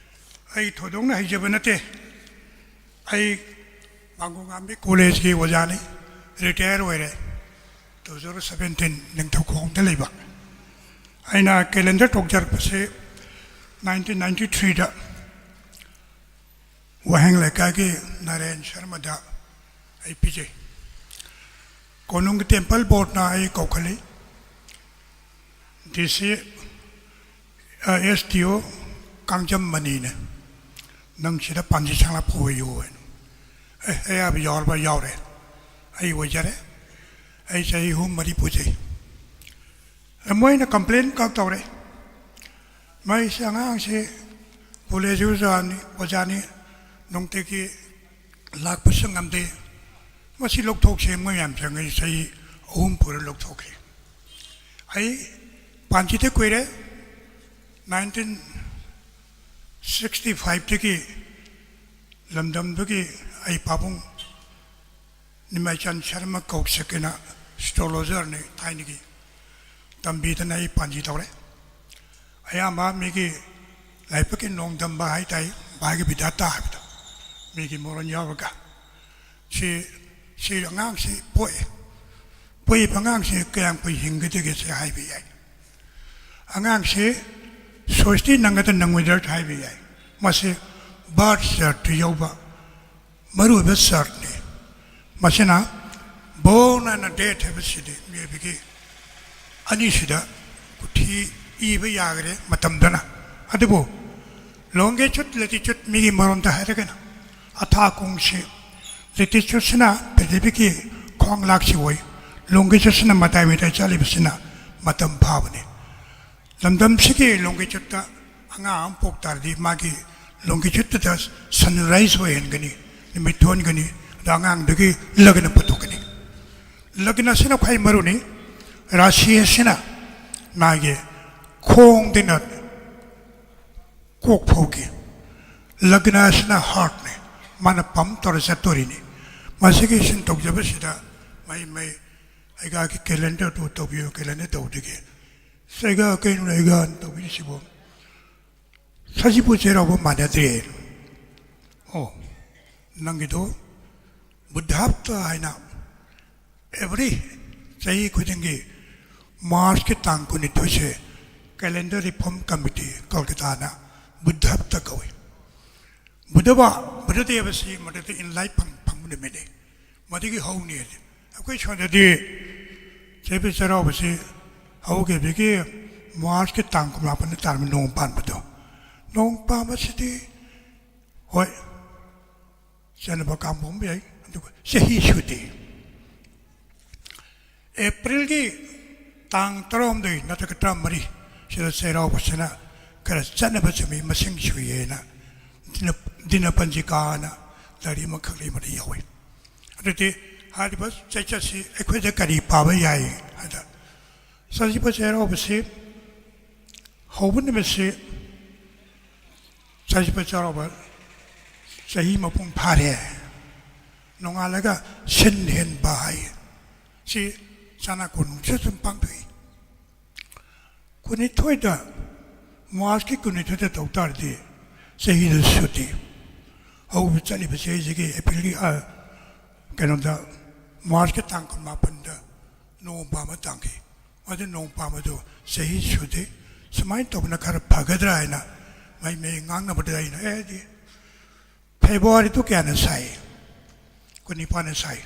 ꯑꯩ ꯊꯣꯏꯗꯣꯛꯅ ꯍꯩꯖꯕ ꯅꯠꯇꯦ꯫ ꯑꯩ ꯃꯥꯡꯒꯣꯜꯉꯥꯝꯕꯤ ꯀꯣꯂꯦꯖꯀꯤ ꯑꯣꯖꯥꯅꯤ, ꯔꯤꯇꯥꯌꯔ ꯑꯣꯏꯔꯦ꯫ ꯇꯨ ꯊꯥꯎꯖꯟ ꯁꯕꯦꯟꯇꯤꯟ ꯅꯤꯡꯊꯧꯈꯣꯡꯗ ꯂꯩꯕ꯫ ꯑꯩꯅ ꯀꯦꯂꯦꯟꯗꯔ ꯇꯧꯖꯔꯛꯄꯁꯦ ꯅꯥꯏꯟꯇꯤꯟ ꯅꯥꯏꯟꯇꯤ ꯊ꯭ꯔꯤꯗ ꯋꯥꯍꯦꯡ ꯂꯩꯀꯥꯏꯒꯤ ꯅꯔꯦꯟ ꯁꯔꯃꯗ ꯑꯩ ꯄꯤꯖꯩ꯫ ꯀꯣꯅꯨꯡꯒꯤ ꯇꯦꯝꯄꯜ ꯕꯣꯔꯗꯅ ꯑꯩ ꯀꯧꯈꯠꯂꯤ꯫ ꯗꯤ ꯁꯤ, ꯑ, ꯑꯦꯁ ꯗꯤ ꯑꯣ ꯀꯥꯡꯖꯝ ꯃꯅꯤꯅ, "ꯅꯪ ꯁꯤꯗ ꯄꯥꯟꯖꯤ ꯁꯥꯡꯂꯥꯞ ꯐꯣꯏꯌꯨ" ꯍꯥꯏꯅ꯫ ꯑꯦ, ꯑꯌꯥꯕ ꯌꯥꯎꯔꯕ? ꯌꯥꯎꯔꯦ꯫ ꯑꯩ ꯑꯣꯏꯖꯔꯦ꯫ ꯑꯩ ꯆꯍꯤ ꯑꯍꯨꯝ ꯃꯔꯤ ꯄꯨꯖꯩ꯫ ꯑ, ꯃꯣꯏꯅ complain ꯈꯛ ꯇꯧꯔꯦ꯫ "ꯃꯩꯁꯦ, ꯑꯉꯥꯡꯁꯦ ꯀꯣꯂꯦꯖ ꯑꯣꯖꯥꯅꯤ, ꯑꯣꯖꯥꯅꯤ, ꯅꯨꯡꯇꯤꯒꯤ ꯂꯥꯛꯄꯁꯨ ꯉꯝꯗꯦ꯫ ꯃꯁꯤ ꯂꯧꯊꯣꯛꯁꯦ", ꯃꯣꯏ ꯌꯥꯝ ꯆꯪꯉꯤ, ꯆꯍꯤ ꯑꯍꯨꯝ ꯄꯨꯔ ꯂꯧꯊꯣꯛꯈꯤ꯫ ꯑꯩ ꯄꯥꯟꯖꯤꯗ ꯀꯨꯏꯔꯦ, ꯅꯥꯏꯟꯇꯤꯟ ꯁꯤꯛꯁꯇꯤ ꯐꯥꯏꯚꯇꯒꯤ ꯂꯝꯗꯝꯗꯨꯒꯤ ꯑꯩ ꯄꯥꯕꯨꯡ ꯅꯤꯃꯥꯏꯆꯥꯟ ꯁꯔꯃ ꯀꯧꯁꯤꯛ ꯍꯥꯏꯅ astrologerꯅꯤ ꯊꯥꯏꯅꯒꯤ, ꯇꯝꯕꯤꯗꯅ ꯑꯩ ꯄꯥꯟꯖꯤ ꯇꯧꯔꯦ꯫ ꯑꯌꯥꯝꯕ ꯃꯤꯒꯤ ꯂꯥꯏꯕꯛꯀꯤ ꯅꯣꯡꯗꯝꯕ ꯍꯥꯏꯇꯥꯏ, ꯚꯥꯒ꯭ꯌ ꯕꯤꯙꯥꯇꯥ ꯍꯥꯏꯕꯗꯣ, ꯃꯤꯒꯤ ꯃꯔꯣꯟ ꯌꯥꯎꯔꯒ꯫ ꯁꯤ, ꯁꯤ ꯑꯉꯥꯡꯁꯤ ꯄꯣꯛꯑꯦ꯫ ꯄꯣꯛꯏꯕ ꯑꯉꯥꯡꯁꯤ ꯀꯌꯥꯝ ꯀꯨꯏ ꯍꯤꯡꯒꯗꯒꯦ ꯁꯤ ꯍꯥꯏꯕ ꯌꯥꯏ꯫ ꯑꯉꯥꯡꯁꯤ ꯁ꯭ꯋꯁꯇꯤ ꯅꯪꯒꯗ꯭ꯔꯥ ꯅꯪꯉꯣꯏꯗ꯭ꯔꯥ ꯍꯥꯏꯕ ꯌꯥꯏ꯫ ꯃꯁꯤ birth chartꯇ ꯌꯥꯎꯕ ꯃꯔꯨꯑꯣꯏꯕ chartꯅꯤ꯫ ꯃꯁꯤꯅ Born and death ꯍꯥꯏꯕꯁꯤꯗꯤ ꯃꯤꯑꯣꯏꯕꯒꯤ ꯑꯅꯤꯁꯤꯗ ꯈꯨꯊꯤ ꯏꯕ ꯌꯥꯈ꯭ꯔꯦ ꯃꯇꯝꯗꯅ꯫ ꯑꯗꯨꯕꯨ longitude, latitude ꯃꯤꯒꯤ ꯃꯔꯣꯟꯗ ꯍꯥꯏꯔꯒꯅ ꯑꯊꯥ ꯀꯣꯡꯁꯤ, latitudeꯁꯤꯅ ꯄ꯭ꯔꯤꯊꯤꯕꯤꯒꯤ ꯈ꯭ꯋꯥꯡꯂꯥꯛꯁꯤ ꯑꯣꯏ, longitudeꯁꯤꯅ ꯃꯇꯥꯏ ꯃꯇꯥꯏ ꯆꯠꯂꯤꯕꯁꯤꯅ ꯃꯇꯝ ꯐꯥꯕꯅꯤ꯫ ꯂꯝꯗꯝꯁꯤꯒꯤ longitudeꯇ ꯑꯉꯥꯡ ꯑꯃ ꯄꯣꯛ ꯇꯥꯔꯗꯤ ꯃꯥꯒꯤ longitudeꯇꯨꯗ sunrise ꯑꯣꯏꯍꯟꯒꯅꯤ, ꯅꯨꯃꯤꯠ ꯊꯣꯛꯍꯟꯒꯅꯤ꯫ ꯑꯗꯣ ꯑꯉꯥꯡꯗꯨꯒꯤ ꯂꯒꯅ ꯄꯨꯊꯣꯛꯀꯅꯤ꯫ ꯂꯒꯅꯁꯤꯅ ꯈ꯭ꯋꯥꯏ ꯃꯔꯨꯅꯤ꯫ ꯔꯥꯁꯤ ꯑꯁꯤꯅ ꯃꯥꯒꯤ ꯈꯣꯡꯗꯩꯅ ꯀꯣꯛ ꯐꯥꯎꯒꯤ, ꯂꯒꯅꯁꯤꯅ heartꯅꯤ꯫ ꯃꯥꯅ pump ꯇꯧꯔ ꯆꯠꯇꯣꯔꯤꯅꯤ꯫ ꯃꯁꯤꯒꯤ ꯁꯤꯟ ꯇꯧꯖꯕꯁꯤꯗ ꯃꯩ ꯃꯩ ꯑꯩꯒꯥꯒꯤ calendarꯗꯨ ꯇꯧꯕꯤꯌꯨ, calendar ꯇꯧꯕꯗꯒꯤ ꯁꯩꯒ ꯀꯩꯅꯣ ꯑꯩꯒ ꯇꯧꯕꯤꯔꯤꯁꯤꯕꯨ? ꯁꯖꯤꯕꯨ ꯆꯩꯔꯥꯎꯕ ꯃꯥꯟꯅꯗ꯭ꯔꯦ꯫ ꯑꯣ, ꯅꯪꯒꯤꯗꯣ ꯕꯨꯙꯞꯇ ꯍꯥꯏꯅ every ꯆꯍꯤ ꯈꯨꯗꯤꯡꯒꯤ Marchꯀꯤ ꯇꯥꯡ ꯀꯨꯟꯅꯤꯊꯣꯏꯁꯦ Calendar Reform Committee ꯀꯣꯜꯀꯇꯥꯅ ꯕꯨꯙꯞꯇ ꯀꯧꯏ꯫ ꯕꯨꯙꯕ, ꯕꯨꯙꯗꯦꯕꯁꯤ ꯃꯗꯨꯗ enlighten ꯐꯪꯕ ꯅꯨꯃꯤꯠꯅꯤ꯫ ꯃꯗꯨꯒꯤ ꯍꯧꯅꯤ ꯍꯥꯏꯗꯤ ꯑꯩꯈꯣꯏ ꯁꯣꯝꯗꯗꯤ ꯆꯩꯕꯤ ꯆꯩꯔꯥꯎꯕꯁꯤ ꯍꯧꯈꯤꯕꯒꯤ Marchꯀꯤ ꯇꯥꯡ ꯀꯨꯟꯃꯥꯄꯟꯗ ꯇꯥꯔꯝꯃꯤ ꯅꯣꯡ ꯄꯥꯟꯕꯗꯣ꯫ ꯅꯣꯡ ꯄꯥꯟꯕꯁꯤꯗꯤ ꯍꯣꯏ, ꯆꯠꯅꯕ ꯀꯥꯡꯕꯨ ꯑꯃ ꯌꯥꯏ, ꯑꯗꯨꯒ ꯆꯍꯤ ꯁꯨꯗꯦ꯫ Aprilꯒꯤ ꯇꯥꯡ ꯇꯔꯥꯍꯨꯝꯗꯣꯏ ꯅꯠꯇ꯭ꯔꯒ ꯇꯔꯥꯃꯔꯤ ꯁꯤꯗ ꯆꯩꯔꯥꯎꯕꯁꯤꯅ ꯈꯔ ꯆꯠꯅꯕ ꯆꯨꯝꯃꯤ, ꯃꯁꯤꯡ ꯁꯨꯏꯌꯦꯅ ꯗꯤꯅ, ꯗꯤꯅ ꯄꯟꯖꯤꯀꯥꯅ ꯂꯥꯏꯔꯤꯛ ꯑꯃꯈꯛ ꯂꯩꯕꯗ ꯌꯥꯎꯏ꯫ ꯑꯗꯨꯗꯤ ꯍꯥꯏꯔꯤꯕ ꯆꯩꯆꯠꯁꯤ ꯑꯩꯈꯣꯏꯗ ꯀꯔꯤ ꯄꯥꯕ ꯌꯥꯏ ꯍꯥꯏꯗ, ꯁꯖꯤꯕꯨ ꯆꯩꯔꯥꯎꯕꯁꯤ ꯍꯧꯕ ꯅꯨꯃꯤꯠꯁꯤ ꯁꯖꯤꯕꯨ ꯆꯩꯔꯥꯎꯕ ꯆꯍꯤ ꯃꯄꯨꯡ ꯐꯥꯔꯦ꯫ ꯅꯣꯡꯉꯥꯜꯂꯒ ꯁꯤꯟ ꯍꯦꯟꯕ ꯍꯥꯏ꯫ ꯁꯤ ꯆꯥꯅ ꯀꯣꯅꯨꯡꯁꯨ ꯑꯗꯨꯝ ꯄꯥꯡꯊꯣꯛꯏ꯫ ꯀꯨꯟꯅꯤꯊꯣꯏꯗ, Marchꯀꯤ ꯀꯨꯟꯅꯤꯊꯣꯏꯗ ꯇꯧ ꯇꯥꯔꯗꯤ ꯆꯍꯤꯗꯨ ꯁꯨꯗꯦ꯫ ꯍꯧꯕ ꯆꯠꯂꯤꯕ ꯆꯍꯤꯁꯤꯒꯤ Aprilꯒꯤ, ꯑ, ꯀꯩꯅꯣꯗ, Marchꯀꯤ ꯇꯥꯡ ꯀꯨꯟꯃꯥꯄꯟꯗ ꯅꯣꯡ ꯄꯥꯟꯕ ꯇꯥꯡꯈꯤ꯫ ꯑꯗꯨ ꯅꯣꯡ ꯄꯥꯟꯕꯗꯨ ꯆꯍꯤ ꯁꯨꯗꯦ꯫ ꯁꯨꯃꯥꯏꯅ ꯇꯧꯕꯅ ꯈꯔ ꯐꯒꯗ꯭ꯔꯥ ꯍꯥꯏꯅ ꯃꯩ ꯃꯩ ꯉꯥꯡꯅꯕꯗ ꯑꯩꯅ, "ꯑꯦ, ꯑꯗꯨꯗꯤ Februaryꯗꯨ ꯀꯌꯥꯅ ꯁꯥꯏ?" ꯀꯨꯟꯅꯤꯄꯥꯟꯅ ꯁꯥꯏ꯫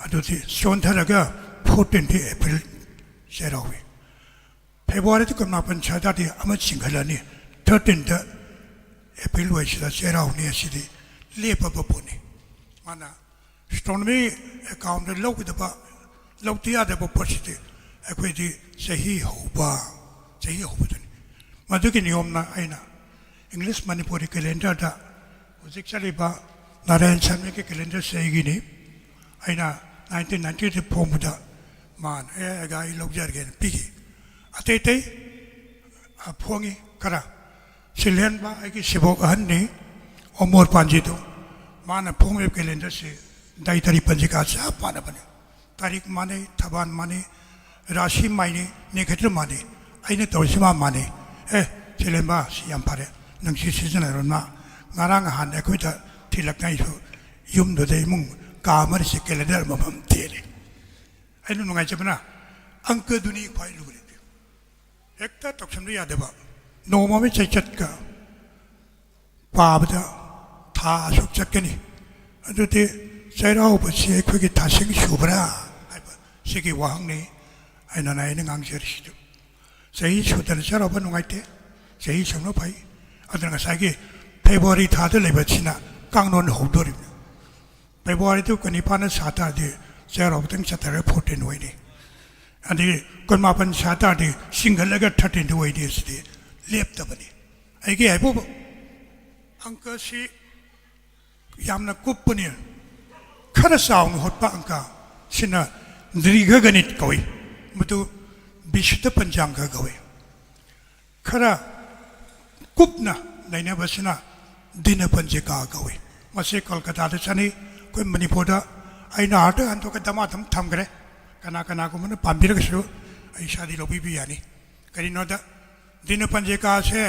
ꯑꯗꯨꯗꯤ ꯆꯣꯟꯊꯔꯒ fourteenth April ꯆꯩꯔꯥꯎꯏ꯫ Februaryꯗ ꯀꯨꯟꯃꯥꯄꯟ ꯁꯥ ꯇꯥꯔꯗꯤ ꯑꯃ ꯆꯤꯡꯈꯠꯂꯅꯤ꯫ Thirteenth April ꯋꯥꯏꯁꯤꯗ ꯆꯩꯔꯥꯎꯅꯤ꯫ ꯑꯁꯤꯗꯤ ꯂꯦꯞꯄꯕ ꯄꯣꯠꯅꯤ꯫ ꯃꯥꯅ astronomy accountꯗ ꯂꯧꯒꯗꯕ, ꯂꯧꯗ ꯌꯥꯗꯕ ꯄꯣꯠꯁꯤꯗꯤ ꯑꯩꯈꯣꯏꯗꯤ ꯆꯍꯤ ꯍꯧꯕ, ꯆꯍꯤ ꯍꯧꯕꯗꯨꯅꯤ꯫ ꯃꯗꯨꯒꯤ ꯅꯤꯌꯣꯝꯅ ꯑꯩꯅ English Manipuri calendarꯗ ꯍꯧꯖꯤꯛ ꯆꯠꯂꯤꯕ ꯅꯥꯔꯥꯌꯟ ꯁꯥꯃꯤꯒꯤ calendarꯁꯦ ꯑꯩꯒꯤꯅꯤ꯫ ꯑꯩꯅ nineteen ninetyꯗ ꯐꯣꯡꯕꯗ ꯃꯥꯅ "ꯑꯦ, ꯑꯩꯒ ꯑꯩ ꯂꯧꯖꯔꯒꯦꯅ" ꯄꯤꯈꯤ꯫ ꯑꯇꯩ ꯑꯇꯩ, ꯑ, ꯐꯣꯡꯉꯤ ꯈꯔ꯫ ꯁꯤꯜꯍꯦꯟꯕ ꯑꯩꯒꯤ ꯁꯤꯕꯣꯛ ꯑꯍꯟꯅꯤ, ꯑꯣꯃꯣꯔ ꯄꯥꯟꯖꯤꯗꯣ꯫ ꯃꯥꯅ ꯐꯣꯡꯉꯤꯕ calendarꯁꯤ ꯗꯥꯏꯇꯔꯤ ꯄꯟꯖꯤꯀꯥ ꯆꯞ ꯃꯥꯟꯅꯕꯅꯤ꯫ ꯇꯥꯔꯤꯛ ꯃꯥꯟꯅꯩ, ꯊꯕꯥꯟ ꯃꯥꯟꯅꯩ, ꯔꯥꯁꯤ ꯃꯥꯟꯅꯩ, ꯅꯦꯈꯇ꯭ꯔ ꯃꯥꯟꯅꯩ꯫ ꯑꯩꯅ ꯇꯧꯔꯤꯁꯤ ꯃꯥ ꯃꯥꯟꯅꯩ꯫ "ꯑꯦ, ꯁꯤꯜꯍꯦꯟꯕ, ꯁꯤ ꯌꯥꯝ ꯐꯔꯦ, ꯅꯪ ꯁꯤ ꯁꯤꯖꯤꯟꯅꯔꯣ꯫ ꯅ ꯉꯔꯥꯡ ꯅꯍꯥꯟ ꯑꯩꯈꯣꯏꯗ ꯊꯤꯜꯂꯛꯇꯅ ꯑꯩꯁꯨ ꯌꯨꯝꯗꯨꯗ ꯏꯃꯨꯡ ꯀꯥ ꯑꯃꯗ ꯁꯤ calendar ꯑꯃꯃꯝ ꯊꯦꯠꯂꯦ"꯫ ꯑꯩꯅ ꯅꯨꯡꯉꯥꯏꯖꯕꯅ ꯑꯪꯀꯗꯨꯅꯤ ꯈ꯭ꯋꯥꯏ ꯂꯨꯔꯤꯗꯤ꯫ ꯍꯦꯛꯇ ꯇꯧꯁꯟꯕ ꯌꯥꯗꯕ꯫ ꯅꯣꯡꯃ ꯑꯃꯒꯤ ꯆꯩꯆꯠꯀ ꯄꯥꯕꯗ ꯊꯥ ꯑꯁꯨꯛ ꯆꯠꯀꯅꯤ꯫ ꯑꯗꯨꯗꯤ ꯆꯩꯔꯥꯎꯕꯁꯤ ꯑꯩꯈꯣꯏꯒꯤ ꯊꯥꯁꯤꯡ ꯁꯨꯕ꯭ꯔꯥ ꯍꯥꯏꯕ ꯁꯤꯒꯤ ꯋꯥꯍꯪꯅꯤ ꯑꯩꯅ, ꯑꯩꯅ ꯉꯥꯡꯖꯔꯤꯁꯤꯗꯤ꯫ ꯆꯍꯤ ꯁꯨꯗꯅ ꯆꯩꯔꯥꯎꯕ ꯅꯨꯡꯉꯥꯏꯇꯦ, ꯆꯍꯤ ꯁꯨꯅ ꯐꯩ꯫ ꯑꯗꯨꯅ ꯉꯁꯥꯏꯒꯤ February ꯊꯥꯗ ꯂꯩꯕꯁꯤꯅ ꯀꯥꯡꯂꯣꯟ ꯍꯧꯗꯣꯔꯤꯕꯅꯤ꯫ Februaryꯗꯨ ꯀꯨꯟꯅꯤꯄꯥꯟꯅ ꯁꯥ ꯇꯥꯔꯗꯤ ꯆꯩꯔꯥꯎꯕꯗꯪ ꯆꯠꯊꯔꯒ fourteen ꯑꯣꯏꯅꯤ꯫ ꯑꯗꯒꯤ ꯀꯨꯟꯃꯥꯄꯟ ꯁꯥ ꯇꯥꯔꯗꯤ ꯆꯤꯡꯈꯠꯂꯒ thirteen ꯑꯣꯏꯅꯤ꯫ ꯁꯤꯗꯤ ꯂꯦꯞꯇꯕꯅꯤ꯫ ꯑꯩꯒꯤ ꯍꯥꯏꯕꯨ ꯑꯪꯀꯁꯤ ꯌꯥꯝꯅ ꯀꯨꯞꯄꯅꯤ꯫ ꯈꯔ ꯆꯥꯎꯅ ꯍꯣꯠꯄ ꯑꯪꯀ ꯁꯤꯅ ꯗ꯭ꯔꯤꯘꯒꯅꯤꯠ ꯀꯧꯏ, ꯃꯗꯨ ꯕꯤꯁꯨꯗ ꯄꯟꯆꯥꯡꯒ ꯀꯧꯏ꯫ ꯈꯔ ꯀꯨꯞꯅ ꯅꯩꯅꯕꯁꯤꯅ ꯗꯤꯅ ꯄꯟꯖꯤꯀꯥ ꯀꯧꯏ꯫ ꯃꯁꯤ ꯀꯣꯜꯀꯇꯥꯗ ꯆꯠꯅꯩ꯫ ꯑꯩꯈꯣꯏ ꯃꯅꯤꯄꯨꯔꯗ ꯑꯩꯅ ꯑꯥꯗ ꯍꯟꯗꯣꯛꯀ ꯗꯃꯥꯗꯝ ꯊꯝꯈ꯭ꯔꯦ꯫ ꯀꯅꯥ ꯀꯅꯥꯒꯨꯝꯕꯅ ꯄꯥꯝꯕꯤꯔꯒꯁꯨ ꯑꯩ ꯏꯁꯥꯗꯤ ꯂꯧꯕꯤꯕ ꯌꯥꯅꯤ꯫ ꯀꯔꯤꯅꯣꯗ, ꯗꯤꯅ ꯄꯟꯖꯤꯀꯥꯁꯦ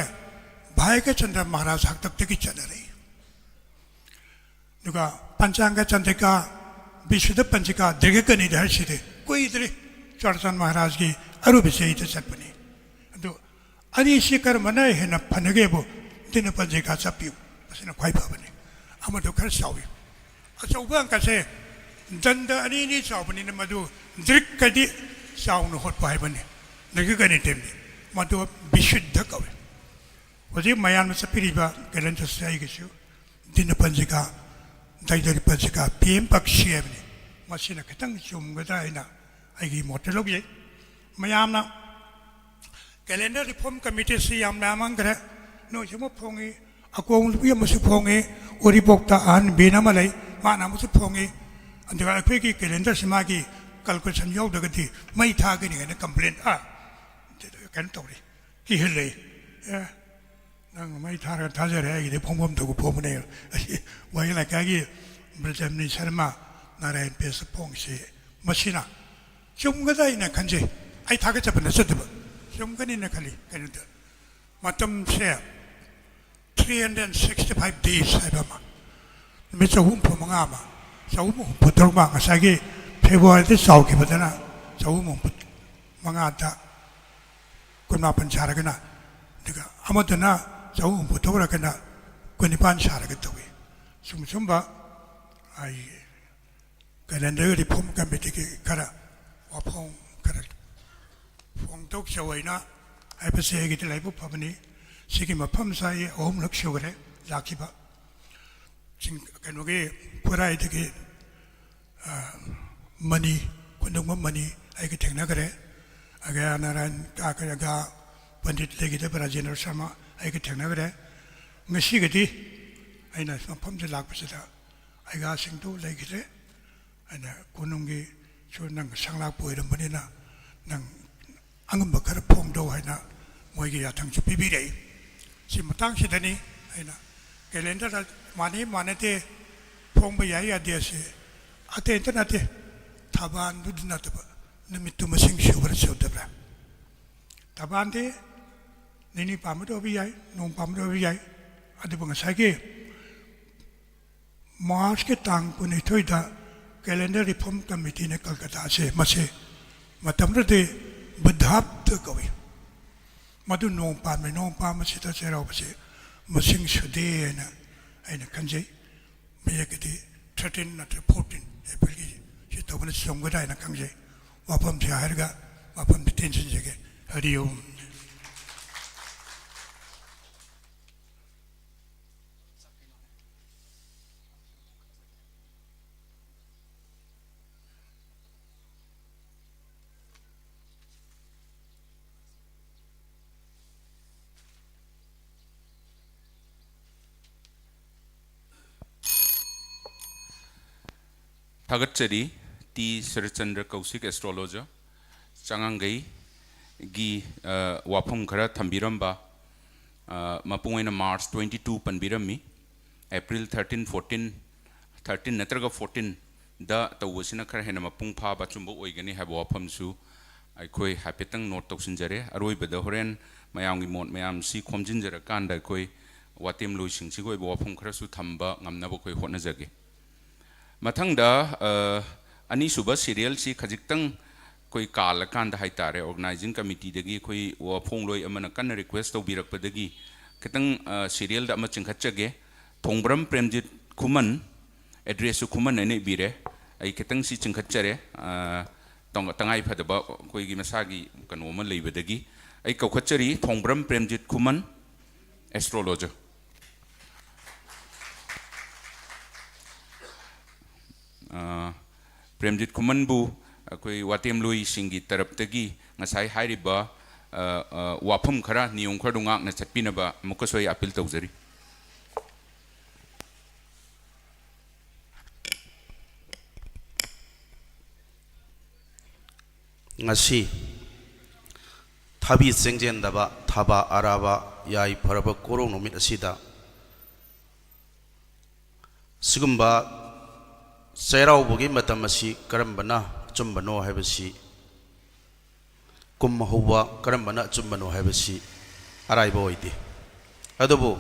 ꯚꯥꯒ꯭ꯌꯆꯟꯗ꯭ꯔ ꯃꯍꯥꯔꯥꯖ ꯍꯥꯛꯇꯛꯇꯒꯤ ꯆꯠꯅꯔꯛꯏ꯫ ꯑꯗꯨꯒ ꯄꯟꯆꯥꯡꯒ ꯆꯟꯗ꯭ꯔꯤꯀꯥ, ꯕꯤꯁꯨꯗ ꯄꯟꯖꯤꯀꯥ, ꯗꯤꯔꯘꯀꯅꯤꯗ ꯍꯥꯏꯁꯤꯗꯤ ꯀꯨꯏꯗ꯭ꯔꯤ, ꯆꯨꯔꯥꯆꯥꯟ ꯃꯍꯥꯔꯥꯖꯒꯤ ꯑꯔꯣꯏꯕ ꯆꯍꯤꯗ ꯆꯠꯄꯅꯤ꯫ ꯑꯗꯨ ꯑꯅꯤꯁꯤ ꯀꯔꯝꯕꯅ ꯍꯦꯟꯅ ꯐꯅꯒꯦꯕꯨ, ꯗꯤꯅ ꯄꯟꯖꯤꯀꯥ ꯆꯠꯄꯤꯌꯨ, ꯃꯁꯤꯅ ꯈ꯭ꯋꯥꯏ ꯐꯕꯅꯤ꯫ ꯑꯃꯗꯨ ꯈꯔ ꯆꯥꯎꯏ꯫ ꯑꯆꯧꯕ ꯑꯪꯀꯁꯦ ꯗꯟꯗ ꯑꯅꯤ ꯑꯅꯤ ꯆꯥꯎꯕꯅꯤꯅ ꯃꯗꯨ ꯗ꯭ꯔꯤꯛꯀꯗꯤ ꯆꯥꯎꯅ ꯍꯣꯠꯄ ꯍꯥꯏꯕꯅꯤ, ꯗ꯭ꯔꯤꯛꯀꯅꯤ ꯇꯤꯝꯅꯤ꯫ ꯃꯗꯨ ꯕꯤꯁꯨꯗ꯭ꯙ ꯀꯧꯏ꯫ ꯍꯧꯖꯤꯛ ꯃꯌꯥꯝꯅ ꯆꯠꯄꯤꯔꯤꯕ ꯀꯦꯂꯦꯟꯗꯔꯁꯦ ꯑꯩꯒꯤꯁꯨ ꯗꯤꯅ ꯄꯟꯖꯤꯀꯥ, ꯗꯥꯏꯗꯔꯤ ꯄꯟꯖꯤꯀꯥ, ꯄꯤ ꯑꯦꯝ ꯄꯛꯁꯤ ꯍꯥꯏꯕꯅꯤ꯫ ꯃꯁꯤꯅ ꯈꯤꯇꯪ ꯆꯨꯝꯒꯗ꯭ꯔꯥ ꯍꯥꯏꯅ ꯑꯩꯒꯤ ꯃꯣꯠꯇ ꯂꯧꯖꯩ꯫ ꯃꯌꯥꯝꯅ ꯀꯦꯂꯦꯟꯗꯔ ꯔꯤꯐꯣꯔꯝ ꯀꯃꯤꯇꯤꯁꯤ ꯌꯥꯝ ꯃꯌꯥꯝ ꯃꯥꯡꯈ꯭ꯔꯦ꯫ ꯅꯣꯏꯁꯨ ꯑꯃ ꯐꯣꯡꯉꯤ, ꯑꯀꯣꯡ ꯅꯨꯄꯤ ꯑꯃꯁꯨ ꯐꯣꯡꯉꯤ, ꯎꯔꯤꯄꯣꯛꯇ ꯑꯍꯟ ꯕꯦꯟ ꯑꯃ ꯂꯩ, ꯃꯥꯅ ꯑꯃꯁꯨ ꯐꯣꯡꯉꯤ꯫ ꯑꯗꯨꯒ ꯑꯩꯈꯣꯏꯒꯤ ꯀꯦꯂꯦꯟꯗꯔꯁꯤ ꯃꯥꯒꯤ ꯀꯥꯜꯀꯨꯂꯦꯁꯟ ꯌꯥꯎꯗ꯭ꯔꯒꯗꯤ ꯃꯩ ꯊꯥꯒꯅꯤ ꯍꯥꯏꯅ ꯀꯝꯄ꯭ꯂꯦꯟ, ꯑꯥ, ꯀꯩꯅꯣ ꯇꯧꯔꯤ, ꯀꯤꯍꯜꯂꯤ꯫ ꯑꯦ, ꯅꯪ ꯃꯩ ꯊꯥꯔꯒ ꯊꯥꯖꯔꯦ, ꯑꯩꯒꯤꯗꯤ ꯐꯣꯡꯐꯝ ꯊꯣꯛꯄ ꯐꯣꯡꯕꯅꯦ꯫ ꯑꯁꯤ ꯋꯥꯍꯦꯡ ꯂꯩꯀꯥꯏꯒꯤ ꯕ꯭ꯔꯖꯃꯅꯤ ꯁꯔꯃ, ꯅꯥꯔꯥꯌꯟ ꯄꯦꯁꯇ ꯐꯣꯡꯁꯤ꯫ ꯃꯁꯤꯅ ꯆꯨꯝꯒꯗ꯭ꯔꯥ ꯍꯥꯏꯅ ꯈꯟꯖꯩ꯫ ꯑꯩ ꯊꯥꯒꯠꯆꯕ ꯅꯠꯆꯗꯕ, ꯆꯨꯝꯒꯅꯤꯅ ꯈꯜꯂꯤ꯫ ꯀꯩꯅꯣꯗ ꯃꯇꯝꯁꯦ three hundred sixty five days ꯍꯥꯏꯕ ꯑꯃ, ꯅꯨꯃꯤꯠ ꯆꯍꯨꯝ ꯍꯨꯝꯐꯨ ꯃꯉꯥ ꯑꯃ, ꯆꯍꯨꯝ ꯍꯨꯝꯐꯨ ꯇꯔꯨꯛ ꯑꯃ, ꯉꯁꯥꯏꯒꯤ ꯐꯦꯕ꯭ꯔꯨꯋꯥꯔꯤꯗ ꯆꯥꯎꯈꯤꯕꯗꯅ ꯆꯍꯨꯝ ꯍꯨꯝꯐꯨ ꯃꯉꯥꯗ ꯀꯨꯟꯃꯥꯄꯟ ꯁꯥꯔꯒꯅ, ꯑꯗꯨꯒ ꯑꯃꯗꯨꯅ ꯆꯍꯨꯝ ꯍꯨꯝꯐꯨ ꯇꯔꯨꯛ ꯑꯣꯏꯔꯒꯅ ꯀꯨꯟꯅꯤꯄꯥꯟ ꯁꯥꯔꯒ ꯇꯧꯏ꯫ ꯁꯨꯝ ꯁꯨꯝꯕ ꯑꯩ ꯀꯦꯂꯦꯟꯗꯔ ꯔꯤꯐꯣꯔꯝ ꯀꯃꯤꯇꯤꯒꯤ ꯈꯔ ꯋꯥꯐꯝ ꯈꯔ ꯐꯣꯡꯗꯣꯛꯆꯧ ꯍꯥꯏꯅ ꯍꯥꯏꯕꯁꯦ ꯑꯩꯒꯤꯗꯤ ꯂꯥꯏꯕꯛ ꯐꯕꯅꯤ꯫ ꯁꯤꯒꯤ ꯃꯐꯝꯁꯦ ꯑꯩ ꯑꯍꯨꯝꯂꯛ ꯁꯨꯈ꯭ꯔꯦ ꯂꯥꯛꯈꯤꯕ꯫ ꯆꯤꯡ-, ꯀꯩꯅꯣꯒꯤ ꯈꯨꯔꯥꯏꯗꯒꯤ, ꯑ, ꯃꯅꯤ, ꯀꯣꯅꯨꯡꯕꯝ ꯃꯅꯤ ꯑꯩꯒ ꯊꯦꯡꯅꯈ꯭ꯔꯦ꯫ ꯑꯒ ꯅꯥꯔꯥꯌꯟ, ꯑ, ꯀꯩꯅꯣꯒ ꯄꯟꯗꯤꯠ ꯂꯩꯈꯤꯗꯕ ꯔꯥꯖꯦꯟꯗ꯭ꯔ ꯁꯔꯃ ꯑꯩꯒ ꯊꯦꯡꯅꯈ꯭ꯔꯦ꯫ ꯉꯁꯤꯒꯗꯤ ꯑꯩꯅ ꯃꯐꯝꯁꯤꯗ ꯂꯥꯛꯄꯁꯤꯗ ꯑꯩꯒꯥꯁꯤꯡꯗꯨ ꯂꯩꯈꯤꯗ꯭ꯔꯦ꯫ ꯑꯩꯅ ꯀꯣꯅꯨꯡꯒꯤꯁꯨ ꯅꯪ ꯁꯪꯂꯥꯛꯄ ꯑꯣꯏꯔꯝꯕꯅꯤꯅ ꯅꯪ ꯑꯉꯝꯕ ꯈꯔ ꯐꯣꯡꯗꯧ ꯍꯥꯏꯅ ꯃꯣꯏꯒꯤ ꯌꯥꯊꯪꯁꯨ ꯄꯤꯕꯤꯔꯛꯏ꯫ ꯁꯤ ꯃꯇꯥꯡꯁꯤꯗꯅꯤ ꯑꯩꯅ ꯀꯦꯂꯦꯟꯗꯔꯗ ꯃꯥꯟꯅꯩ ꯃꯥꯟꯅꯗꯦ, ꯐꯣꯡꯕ ꯌꯥꯏ ꯌꯥꯗꯦ ꯑꯁꯤ ꯑꯇꯩ ꯑꯝꯇ ꯅꯠꯇꯦ, ꯊꯕꯥꯟꯗꯨꯗꯤ ꯅꯠꯇꯕ ꯅꯨꯃꯤꯠꯇꯨ ꯃꯁꯤꯡ ꯁꯨꯕ꯭ꯔꯥ ꯁꯨꯗꯕ꯭ꯔꯥ? ꯊꯕꯥꯟꯗꯤ ꯅꯤꯅꯤ ꯄꯥꯟꯕꯗ ꯑꯣꯏꯕ ꯌꯥꯏ, ꯅꯣꯡ ꯄꯥꯟꯕꯗ ꯑꯣꯏꯕ ꯌꯥꯏ, ꯑꯗꯨꯕꯨ ꯉꯁꯥꯏꯒꯤ ꯃꯥꯔꯆꯀꯤ ꯇꯥꯡ ꯀꯨꯟꯅꯤꯊꯣꯏꯗ ꯀꯦꯂꯦꯟꯗꯔ ꯔꯤꯐꯣꯔꯝ ꯀꯃꯤꯇꯤꯅ ꯀꯜꯀꯇꯥꯁꯦ ꯃꯁꯤ ꯃꯇꯝꯗꯨꯗꯤ ꯕꯨꯙꯥꯞꯇ ꯀꯧꯏ꯫ ꯃꯗꯨ ꯅꯣꯡ ꯄꯥꯟꯕ, ꯅꯣꯡ ꯄꯥꯟꯕꯁꯤꯗ ꯆꯩꯔꯥꯎꯕꯁꯤ ꯃꯁꯤꯡ ꯁꯨꯗꯦ ꯍꯥꯏꯅ ꯑꯩꯅ ꯈꯟꯖꯩ꯫ ꯃꯌꯦꯛꯀꯤꯗꯤ thirteen ꯅꯠꯇ꯭ꯔ fourteen ꯑꯦꯄ꯭ꯔꯤꯜꯒꯤ ꯇꯧꯕꯅ ꯆꯨꯝꯒꯗ꯭ꯔꯥ ꯍꯥꯏꯅ ꯈꯪꯖꯩ꯫ ꯋꯥꯐꯝꯁꯤ ꯍꯥꯏꯔꯒ ꯋꯥꯐꯝꯁꯤ ꯇꯦꯟꯁꯤꯟꯖꯒꯦ꯫ ꯍꯔꯤ ꯑꯣꯝ꯫ ꯊꯥꯒꯠꯆꯔꯤ꯫ ꯇꯤ ꯁꯔꯠꯆꯟꯗ꯭ꯔ ꯀꯧꯁꯤꯛ, ꯑꯦꯁꯇ꯭ꯔꯣꯂꯣꯖꯔ, ꯆꯉꯥꯡꯒꯩꯒꯤ, ꯑ, ꯋꯥꯐꯝ ꯈꯔ ꯊꯝꯕꯤꯔꯝꯕ, ꯑ, ꯃꯄꯨꯡ ꯑꯣꯏꯅ ꯃꯥꯔꯆ twenty two ꯄꯟꯕꯤꯔꯝꯃꯤ꯫ ꯑꯦꯄ꯭ꯔꯤꯜ thirteen, fourteen, thirteen ꯅꯠꯇ꯭ꯔꯒ fourteen ꯗ ꯇꯧꯕꯁꯤꯅ ꯈꯔ ꯍꯦꯟꯅ ꯃꯄꯨꯡ ꯐꯥꯕ ꯑꯆꯨꯝꯕ ꯑꯣꯏꯒꯅꯤ ꯍꯥꯏꯕ ꯋꯥꯐꯝꯁꯨ ꯑꯩꯈꯣꯏ ꯍꯥꯏꯐꯦꯠꯇꯪ ꯅꯣꯠ ꯇꯧꯁꯤꯟꯖꯔꯦ꯫ ꯑꯔꯣꯏꯕꯗ ꯍꯣꯔꯦꯟ ꯃꯌꯥꯝꯒꯤ ꯃꯣꯠ ꯃꯌꯥꯝꯁꯤ ꯈꯣꯝꯖꯤꯟꯖꯔꯀꯥꯟꯗ ꯑꯩꯈꯣꯏ ꯋꯥꯇꯦꯝꯂꯣꯏꯁꯤꯡꯁꯤꯒꯤ ꯑꯣꯏꯕ ꯋꯥꯐꯝ ꯈꯔꯁꯨ ꯊꯝꯕ ꯉꯝꯅꯕ ꯑꯩꯈꯣꯏ ꯍꯣꯠꯅꯖꯒꯦ꯫ ꯃꯊꯪꯗ, ꯑ, ꯑꯅꯤꯁꯨꯕ ꯁꯤꯔꯤꯌꯦꯜꯁꯤ ꯈꯖꯤꯛꯇꯪ ꯑꯩꯈꯣꯏ ꯀꯥꯜꯂꯀꯥꯟꯗ ꯍꯥꯏꯇꯥꯔꯦ, ꯑꯣꯔꯒꯅꯥꯏꯖꯤꯡ ꯀꯃꯤꯇꯤꯗꯒꯤ ꯑꯩꯈꯣꯏ ꯋꯥꯐꯣꯡꯂꯣꯏ ꯑꯃꯅ ꯀꯟꯅ ꯔꯤꯀ꯭ꯋꯦꯁ ꯇꯧꯕꯤꯔꯛꯄꯗꯒꯤ ꯈꯤꯇꯪ, ꯑ, ꯁꯤꯔꯤꯌꯦꯜꯗ ꯑꯃ ꯆꯤꯡꯈꯠꯆꯒꯦ꯫ ꯊꯣꯡꯕ꯭ꯔꯝ ꯄ꯭ꯔꯦꯝꯖꯤꯠ ꯈꯨꯃꯟ, ꯑꯦꯗ꯭ꯔꯦꯁꯁꯨ ꯈꯨꯃꯟ ꯍꯥꯏꯅ ꯏꯕꯤꯔꯦ꯫ ꯑꯩ ꯈꯤꯇꯪ ꯁꯤ ꯆꯤꯡꯈꯠꯆꯔꯦ, ꯑ, ꯇꯉ-, ꯇꯉꯥꯏ ꯐꯗꯕ ꯑꯩꯈꯣꯏꯒꯤ ꯃꯁꯥꯒꯤ ꯀꯩꯅꯣ ꯑꯃ ꯂꯩꯕꯗꯒꯤ꯫ ꯑꯩ ꯀꯧꯈꯠꯆꯔꯤ ꯊꯣꯡꯕ꯭ꯔꯝ ꯄ꯭ꯔꯦꯝꯖꯤꯠ ꯈꯨꯃꯟ, ꯑꯦꯁꯇ꯭ꯔꯣꯂꯣꯖꯔ꯫ ꯑ, ꯄ꯭ꯔꯦꯝꯖꯤꯠ ꯈꯨꯃꯟꯕꯨ ꯑꯩꯈꯣꯏ ꯋꯥꯇꯦꯝꯂꯣꯏꯁꯤꯡꯒꯤ ꯇꯔꯞꯇꯒꯤ ꯉꯁꯥꯏ ꯍꯥꯏꯔꯤꯕ, ꯑ, ꯑ, ꯋꯥꯐꯝ ꯈꯔ, ꯅꯤꯌꯣꯝ ꯈꯔꯗꯨ ꯉꯥꯛꯅ ꯆꯠꯄꯤꯅꯕ ꯑꯃꯨꯛꯀꯁꯨ ꯑꯩ ꯑꯥꯄꯤꯜ ꯇꯧꯖꯔꯤ꯫ ꯉꯁꯤ ꯊꯥꯕꯤ ꯆꯦꯡꯖꯦꯟꯗꯕ ꯊꯥꯕ ꯑꯔꯥꯕ ꯌꯥꯏꯐꯔꯕ ꯀꯣꯔꯧ ꯅꯨꯃꯤꯠ ꯑꯁꯤꯗ ꯁꯤꯒꯨꯝꯕ ꯆꯩꯔꯥꯎꯕꯒꯤ ꯃꯇꯝ ꯑꯁꯤ ꯀꯔꯝꯕꯅ ꯑꯆꯨꯝꯕꯅꯣ ꯍꯥꯏꯕꯁꯤ, ꯀꯨꯝ ꯍꯧꯕ ꯀꯔꯝꯕꯅ ꯑꯆꯨꯝꯕꯅꯣ ꯍꯥꯏꯕꯁꯤ ꯑꯔꯥꯏꯕ ꯑꯣꯏꯗꯦ꯫ ꯑꯗꯨꯕꯨ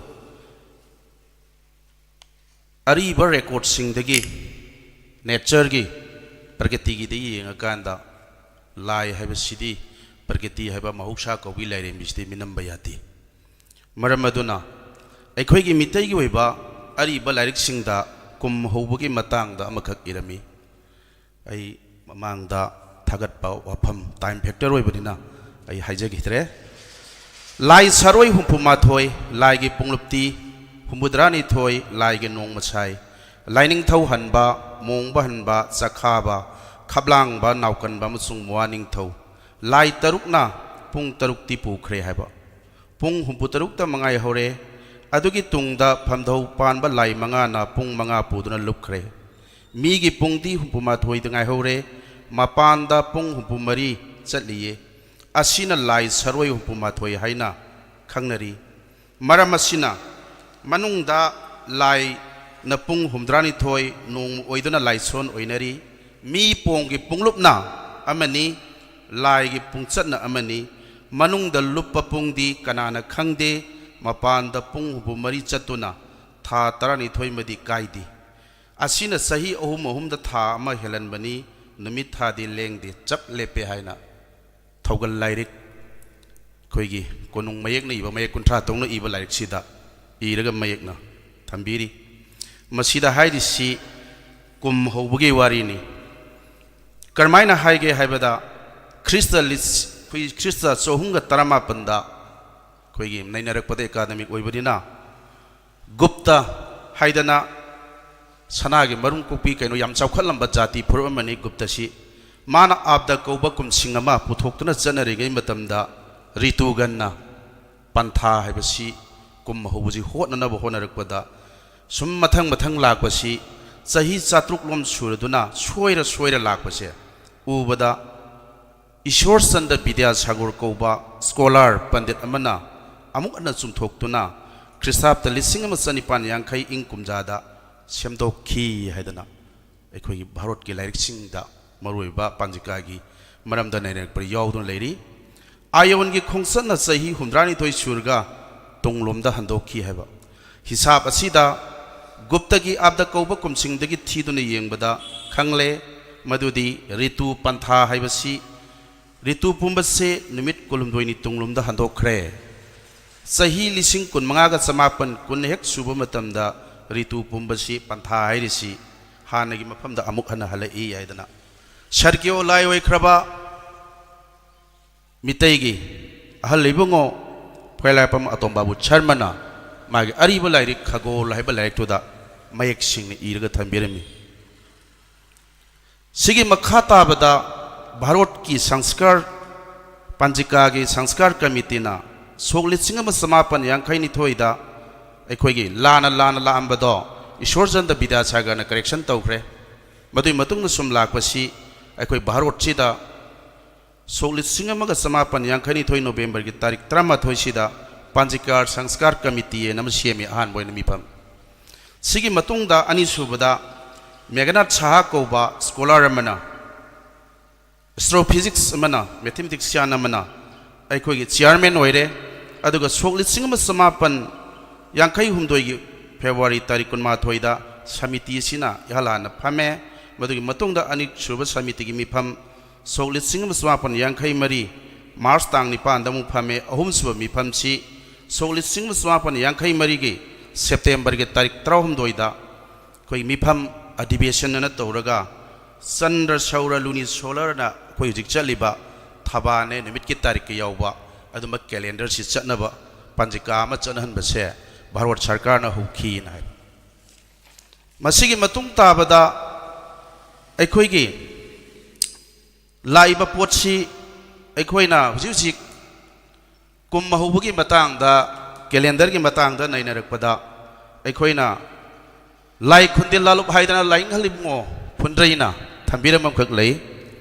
ꯑꯔꯤꯕ ꯔꯦꯀꯣꯔꯠꯁꯤꯡꯗꯒꯤ, ꯅꯦꯆꯔꯒꯤ, ꯄ꯭ꯔꯀꯤꯇꯤꯒꯤꯗ ꯌꯦꯡꯉꯀꯥꯟꯗ ꯂꯥꯏ ꯍꯥꯏꯕꯁꯤꯗꯤ, ꯄ꯭ꯔꯀꯤꯇꯤ ꯍꯥꯏꯕ ꯃꯍꯧꯁꯥ ꯀꯧꯕꯤ ꯂꯥꯏꯔꯦꯝꯕꯤꯁꯤꯗꯤ ꯃꯤꯅꯝꯕ ꯌꯥꯗꯦ꯫ ꯃꯔꯝ ꯑꯗꯨꯅ ꯑꯩꯈꯣꯏꯒꯤ ꯃꯤꯇꯩꯒꯤ ꯑꯣꯏꯕ ꯑꯔꯤꯕ ꯂꯥꯏꯔꯤꯛꯁꯤꯡꯗ ꯀꯨꯝ ꯍꯧꯕꯒꯤ ꯃꯇꯥꯡꯗ ꯑꯃꯈꯛ ꯏꯔꯝꯃꯤ꯫ ꯑꯩ ꯃꯃꯥꯡꯗ ꯊꯥꯒꯠꯄ ꯋꯥꯐꯝ time factor ꯑꯣꯏꯕꯅꯤꯅ ꯑꯩ ꯍꯥꯏꯖꯈꯤꯗ꯭ꯔꯦ꯫ ꯂꯥꯏ ꯁꯥꯔꯣꯏ ꯍꯨꯝꯐꯨ ꯃꯥꯊꯣꯏ, ꯂꯥꯏꯒꯤ ꯄꯨꯡꯂꯨꯞꯇꯤ ꯍꯨꯝꯐꯨꯇꯔꯥꯅꯤꯊꯣꯏ, ꯂꯥꯏꯒꯤ ꯅꯣꯡꯃ ꯁꯥꯏ꯫ ꯂꯥꯏꯅꯤꯡꯊꯧ ꯍꯟꯕ, ꯃꯣꯡꯕ ꯍꯟꯕ, ꯆꯈꯥꯕ, ꯈꯞꯂꯥꯡꯕ, ꯅꯥꯎꯀꯟꯕ ꯑꯃꯁꯨꯡ ꯃꯣꯋꯥ ꯅꯤꯡꯊꯧ꯫ ꯂꯥꯏ ꯇꯔꯨꯛꯅ ꯄꯨꯡ ꯇꯔꯨꯛꯇꯤ ꯄꯨꯈ꯭ꯔꯦ ꯍꯥꯏꯕ꯫ ꯄꯨꯡ ꯍꯨꯝꯐꯨꯇꯔꯨꯛꯇ ꯃꯉꯥꯏ ꯍꯧꯔꯦ꯫ ꯑꯗꯨꯒꯤ ꯇꯨꯡꯗ ꯐꯝꯙꯧ ꯄꯥꯟꯕ ꯂꯥꯏ ꯃꯉꯥꯅ ꯄꯨꯡ ꯃꯉꯥ ꯄꯨꯗꯨꯅ ꯂꯨꯞꯈ꯭ꯔꯦ꯫ ꯃꯤꯒꯤ ꯄꯨꯡꯗꯤ ꯍꯨꯝꯐꯨꯃꯥꯊꯣꯏꯗ ꯉꯥꯏꯍꯧꯔꯦ꯫ ꯃꯄꯥꯟꯗ ꯄꯨꯡ ꯍꯨꯝꯐꯨꯃꯔꯤ ꯆꯠꯂꯤꯌꯦ꯫ ꯑꯁꯤꯅ ꯂꯥꯏ ꯁꯔꯣꯏ ꯍꯨꯝꯐꯨꯃꯥꯊꯣꯏ ꯍꯥꯏꯅ ꯈꯪꯅꯔꯤ꯫ ꯃꯔꯝ ꯑꯁꯤꯅ ꯃꯅꯨꯡꯗ ꯂꯥꯏꯅ ꯄꯨꯡ ꯍꯨꯝꯗ꯭ꯔꯥꯅꯤꯊꯣꯏ ꯅꯣꯡꯃ ꯑꯣꯏꯗꯨꯅ ꯂꯥꯏꯁꯣꯟ ꯑꯣꯏꯅꯔꯤ꯫ ꯃꯤ ꯄꯣꯡꯒꯤ ꯄꯨꯡꯂꯨꯞꯅ ꯑꯃꯅꯤ, ꯂꯥꯏꯒꯤ ꯄꯨꯡꯆꯠꯅ ꯑꯃꯅꯤ꯫ ꯃꯅꯨꯡꯗ ꯂꯨꯞꯄ ꯄꯨꯡꯗꯤ ꯀꯅꯥꯅ ꯈꯪꯗꯦ꯫ ꯃꯄꯥꯟꯗ ꯄꯨꯡ ꯍꯨꯝꯐꯨꯃꯔꯤ ꯆꯠꯇꯨꯅ ꯊꯥ ꯇꯔꯥꯅꯤꯊꯣꯏꯃꯗꯤ ꯀꯥꯏꯗꯦ꯫ ꯑꯁꯤꯅ ꯆꯍꯤ ꯑꯍꯨꯝ ꯑꯍꯨꯝꯗ ꯊꯥ ꯑꯃ ꯍꯦꯜꯍꯟꯕꯅꯤ, ꯅꯨꯃꯤꯠ ꯊꯥꯗꯤ ꯂꯦꯡꯗꯦ, ꯆꯞ ꯂꯦꯞꯄꯦ ꯍꯥꯏꯅ ꯊꯧꯒꯜ ꯂꯥꯏꯔꯤꯛ, ꯑꯩꯈꯣꯏꯒꯤ ꯀꯣꯅꯨꯡ ꯃꯌꯦꯛꯅ ꯏꯕ, ꯃꯌꯦꯛ ꯀꯨꯟꯊ꯭ꯔꯥ ꯇꯧꯅ ꯏꯕ ꯂꯥꯏꯔꯤꯛꯁꯤꯗ ꯏꯔꯒ ꯃꯌꯦꯛꯅ ꯊꯝꯕꯤꯔꯤ꯫ ꯃꯁꯤꯗ ꯍꯥꯏꯔꯤꯁꯤ ꯀꯨꯝ ꯍꯧꯕꯒꯤ ꯋꯥꯔꯤꯅꯤ꯫ ꯀꯔꯝꯍꯥꯏꯅ ꯍꯥꯏꯒꯦ ꯍꯥꯏꯕꯗ, ꯈ꯭ꯔꯤꯁꯇ ꯂꯤꯁ-, ꯑꯩꯈꯣꯏ ꯈ꯭ꯔꯤꯁꯇ ꯆꯍꯨꯝꯒ ꯇꯔꯥꯃꯥꯄꯟꯗ ꯑꯩꯈꯣꯏꯒꯤ ꯅꯩꯅꯔꯛꯄꯗ academic ꯑꯣꯏꯕꯅꯤꯅ, ꯒꯨꯞꯇ ꯍꯥꯏꯗꯅ ꯁꯅꯥꯒꯤ ꯃꯔꯨꯝ ꯀꯣꯛꯄꯤ ꯀꯩꯅꯣ ꯌꯥꯝ ꯆꯥꯎꯈꯠꯂꯝꯕ ꯖꯥꯇꯤ ꯐꯨꯔꯨꯞ ꯑꯃꯅꯤ ꯒꯨꯞꯇꯁꯤ꯫ ꯃꯥꯅ ꯑꯥꯞꯗ ꯀꯧꯕ ꯀꯨꯝꯁꯤꯡ ꯑꯃ ꯄꯨꯊꯣꯛꯇꯨꯅ ꯆꯠꯅꯔꯤꯉꯩ ꯃꯇꯝꯗ ꯔꯤꯇꯨꯒꯟꯅ ꯄꯟꯊꯥ ꯍꯥꯏꯕꯁꯤ ꯀꯨꯝ ꯍꯧꯕꯁꯤ ꯍꯣꯠꯅꯅꯕ ꯍꯣꯠꯅꯔꯛꯄꯗ ꯁꯨꯝ ꯃꯊꯪ ꯃꯊꯪ ꯂꯥꯛꯄꯁꯤ ꯆꯍꯤ ꯆꯥꯇ꯭ꯔꯨꯛ ꯂꯣꯝ ꯁꯨꯔꯗꯨꯅ ꯁꯣꯏꯔ ꯁꯣꯏꯔ ꯂꯥꯛꯄꯁꯦ ꯎꯕꯗ ꯏꯁꯣꯔ ꯆꯟꯗ꯭ꯔ ꯕꯤꯗ꯭ꯌꯥꯁꯥꯒꯔ ꯀꯧꯕ scholar ꯄꯟꯗꯤꯠ ꯑꯃꯅ ꯑꯃꯨꯛ ꯍꯟꯅ ꯆꯨꯝꯊꯣꯛꯇꯨꯅ ꯈ꯭ꯔꯤꯁꯇꯥꯕꯗ ꯂꯤꯁꯤꯡ ꯑꯃ ꯆꯅꯤꯄꯥꯟ ꯌꯥꯡꯈꯩ ꯏꯪ ꯀꯨꯝꯖꯥꯗ ꯁꯦꯝꯗꯣꯛꯈꯤ ꯍꯥꯏꯗꯅ ꯑꯩꯈꯣꯏꯒꯤ ꯚꯥꯔꯠꯀꯤ ꯂꯥꯏꯔꯤꯛꯁꯤꯡꯗ ꯃꯔꯨꯑꯣꯏꯕ ꯄꯥꯟꯖꯤꯀꯥꯒꯤ ꯃꯔꯝꯗ ꯅꯩꯅꯔꯛꯄꯗ ꯌꯥꯎꯗꯨꯅ ꯂꯩꯔꯤ꯫ ꯑꯥꯌꯣꯟꯒꯤ ꯈꯣꯡꯆꯠꯅ ꯆꯍꯤ ꯍꯨꯝꯗ꯭ꯔꯥꯅꯤꯊꯣꯏ ꯁꯨꯔꯒ ꯇꯨꯡꯂꯣꯝꯗ ꯍꯟꯗꯣꯛꯈꯤ ꯍꯥꯏꯕ ꯍꯤꯁꯥꯕ ꯑꯁꯤꯗ ꯒꯨꯞꯇꯒꯤ ꯑꯥꯞꯗ ꯀꯧꯕ ꯀꯨꯝꯁꯤꯡꯗꯒꯤ ꯊꯤꯗꯨꯅ ꯌꯦꯡꯕꯗ ꯈꯪꯂꯦ ꯃꯗꯨꯗꯤ ꯔꯤꯇꯨ ꯄꯟꯊꯥ ꯍꯥꯏꯕꯁꯤ ꯔꯤꯇꯨ ꯄꯨꯝꯕꯁꯦ ꯅꯨꯃꯤꯠ ꯀꯨꯟꯍꯨꯝꯗꯣꯏꯅꯤ ꯇꯨꯡꯂꯣꯝꯗ ꯍꯟꯗꯣꯛꯈ꯭ꯔꯦ꯫ ꯆꯍꯤ ꯂꯤꯁꯤꯡ ꯀꯨꯟꯃꯉꯥꯒ ꯆꯃꯥꯄꯟ ꯀꯨꯟ ꯍꯦꯛ ꯁꯨꯕ ꯃꯇꯝꯗ ꯔꯤꯇꯨ ꯄꯨꯝꯕꯁꯤ ꯄꯟꯊꯥ ꯍꯥꯏꯔꯤꯁꯤ ꯍꯥꯟꯅꯒꯤ ꯃꯐꯝꯗ ꯑꯃꯨꯛ ꯍꯟꯅ ꯍꯜꯂꯛꯏ ꯍꯥꯏꯗꯅ ꯁꯔꯒꯤꯌꯣ ꯂꯥꯏ ꯑꯣꯏꯈ꯭ꯔꯕ ꯃꯤꯇꯩꯒꯤ ꯑꯍꯜ ꯏꯕꯨꯡꯉꯣ ꯐꯣꯏꯂꯥꯏꯄꯝ ꯑꯇꯣꯝꯕꯥꯕꯨ ꯁꯔꯃꯅ ꯃꯥꯒꯤ ꯑꯔꯤꯕ ꯂꯥꯏꯔꯤꯛ ꯈꯒꯣꯜ ꯍꯥꯏꯕ ꯂꯥꯏꯔꯤꯛꯇꯨꯗ ꯃꯌꯦꯛ ꯁꯦꯡꯅ ꯏꯔꯒ ꯊꯝꯕꯤꯔꯝꯃꯤ꯫ ꯁꯤꯒꯤ ꯃꯈꯥ ꯇꯥꯕꯗ ꯚꯥꯔꯠꯀꯤ ꯁꯪꯁꯀꯥꯔ, ꯄꯟꯖꯤꯀꯥꯒꯤ ꯁꯪꯁꯀꯥꯔ ꯀꯃꯤꯇꯤꯅ ꯁꯣꯛ ꯂꯤꯁꯤꯡ ꯑꯃ ꯆꯃꯥꯄꯟ ꯌꯥꯡꯈꯩ ꯅꯤꯊꯣꯏꯗ ꯑꯩꯈꯣꯏꯒꯤ ꯂꯥꯟꯅ ꯂꯥꯟꯅ ꯂꯥꯛꯑꯝꯕꯗꯣ ꯏꯁꯣꯔꯆꯟꯗ ꯕꯤꯗ꯭ꯌꯥꯁꯥꯒꯔꯅ correction ꯇꯧꯈ꯭ꯔꯦ꯫ ꯃꯗꯨꯒꯤ ꯃꯇꯨꯡꯗ ꯁꯨꯝ ꯂꯥꯛꯄꯁꯤ ꯑꯩꯈꯣꯏ ꯚꯥꯔꯠꯁꯤꯗ ꯁꯣꯛ ꯂꯤꯁꯤꯡ ꯑꯃꯒ ꯆꯃꯥꯄꯟ ꯌꯥꯡꯈꯩ ꯅꯤꯊꯣꯏ ꯅꯣꯕꯦꯝꯕꯔꯒꯤ ꯇꯥꯔꯤꯛ ꯇꯔꯥꯃꯥꯊꯣꯏꯁꯤꯗ ꯄꯟꯖꯤꯀꯥꯔ ꯁꯪꯁꯀꯥꯔ ꯀꯃꯤꯇꯤ ꯍꯥꯏꯅ ꯑꯃ ꯁꯦꯝꯃꯤ, ꯑꯍꯥꯟꯕ ꯑꯣꯏꯅ ꯃꯤꯐꯝ꯫ ꯁꯤꯒꯤ ꯃꯇꯨꯡꯗ ꯑꯅꯤꯁꯨꯕꯗ ꯃꯦꯘꯅꯥꯊ ꯁꯍꯥ ꯀꯧꯕ scholar ꯑꯃꯅ, astrophysics ꯑꯃꯅ, mathematician ꯑꯃꯅ ꯑꯩꯈꯣꯏꯒꯤ chairman ꯑꯣꯏꯔꯦ꯫ ꯑꯗꯨꯒ ꯁꯣꯛ ꯂꯤꯁꯤꯡ ꯑꯃ ꯆꯃꯥꯄꯟ ꯌꯥꯡꯈꯩ ꯍꯨꯝꯗꯣꯏꯒꯤ ꯐꯦꯕ꯭ꯔꯨꯋꯥꯔꯤ ꯇꯥꯔꯤꯛ ꯀꯨꯟꯃꯥꯊꯣꯏꯗ ꯁꯃꯤꯇꯤ ꯑꯁꯤꯅ ꯏꯍꯥꯟ ꯍꯥꯟꯅ ꯐꯝꯃꯦ꯫ ꯃꯗꯨꯒꯤ ꯃꯇꯨꯡꯗ ꯑꯅꯤꯁꯨꯕ ꯁꯃꯤꯇꯤꯒꯤ ꯃꯤꯐꯝ ꯁꯣꯛ ꯂꯤꯁꯤꯡ ꯑꯃ ꯆꯃꯥꯄꯟ ꯌꯥꯡꯈꯩ ꯃꯔꯤ ꯃꯥꯔꯆ ꯇꯥꯡ ꯅꯤꯄꯥꯟꯗ ꯑꯃꯨꯛ ꯐꯝꯃꯦ꯫ ꯑꯍꯨꯝꯁꯨꯕ ꯃꯤꯐꯝꯁꯤ ꯁꯣꯛ ꯂꯤꯁꯤꯡ ꯑꯃ ꯆꯃꯥꯄꯟ ꯌꯥꯡꯈꯩ ꯃꯔꯤꯒꯤ ꯁꯦꯞꯇꯦꯝꯕꯔꯒꯤ ꯇꯥꯔꯤꯛ ꯇꯔꯥꯍꯨꯝꯗꯣꯏꯗ ꯑꯩꯈꯣꯏ ꯃꯤꯐꯝ ꯑꯙꯤꯕꯦꯁꯟ ꯑꯅ ꯇꯧꯔꯒ ꯆꯟꯗ꯭ꯔ ꯁꯧꯔ ꯂꯨꯅꯤ ꯁꯣꯂꯔꯅ ꯑꯩꯈꯣꯏ ꯍꯧꯖꯤꯛ ꯆꯠꯂꯤꯕ ꯊꯕꯥꯅꯦ ꯅꯨꯃꯤꯠꯀꯤ ꯇꯥꯔꯤꯛꯀ ꯌꯥꯎꯕ ꯑꯗꯨꯝꯕ calendarꯁꯤ ꯆꯠꯅꯕ ꯄꯟꯖꯤꯀꯥ ꯑꯃ ꯆꯠꯅꯍꯟꯕꯁꯦ ꯚꯥꯔꯠ ꯁꯔꯀꯥꯔꯅ ꯍꯧꯈꯤꯅ ꯍꯥꯏ꯫ ꯃꯁꯤꯒꯤ ꯃꯇꯨꯡ ꯇꯥꯕꯗ ꯑꯩꯈꯣꯏꯒꯤ ꯂꯥꯛꯏꯕ ꯄꯣꯠꯁꯤ ꯑꯩꯈꯣꯏꯅ ꯍꯧꯖꯤꯛ ꯍꯧꯖꯤꯛ ꯀꯨꯝ ꯍꯧꯕꯒꯤ ꯃꯇꯥꯡꯗ, calendarꯒꯤ ꯃꯇꯥꯡꯗ ꯅꯩꯅꯔꯛꯄꯗ ꯑꯩꯈꯣꯏꯅ ꯂꯥꯏ ꯈꯨꯟꯗꯤꯜ ꯂꯥꯂꯨꯞ ꯍꯥꯏꯗꯅ ꯂꯥꯏꯅꯤꯡꯍꯜ ꯏꯕꯨꯡꯉꯣ ꯐꯨꯟꯗ꯭ꯔꯩꯅ ꯊꯝꯕꯤꯔꯝꯕ ꯑꯃꯈꯛ ꯂꯩ꯫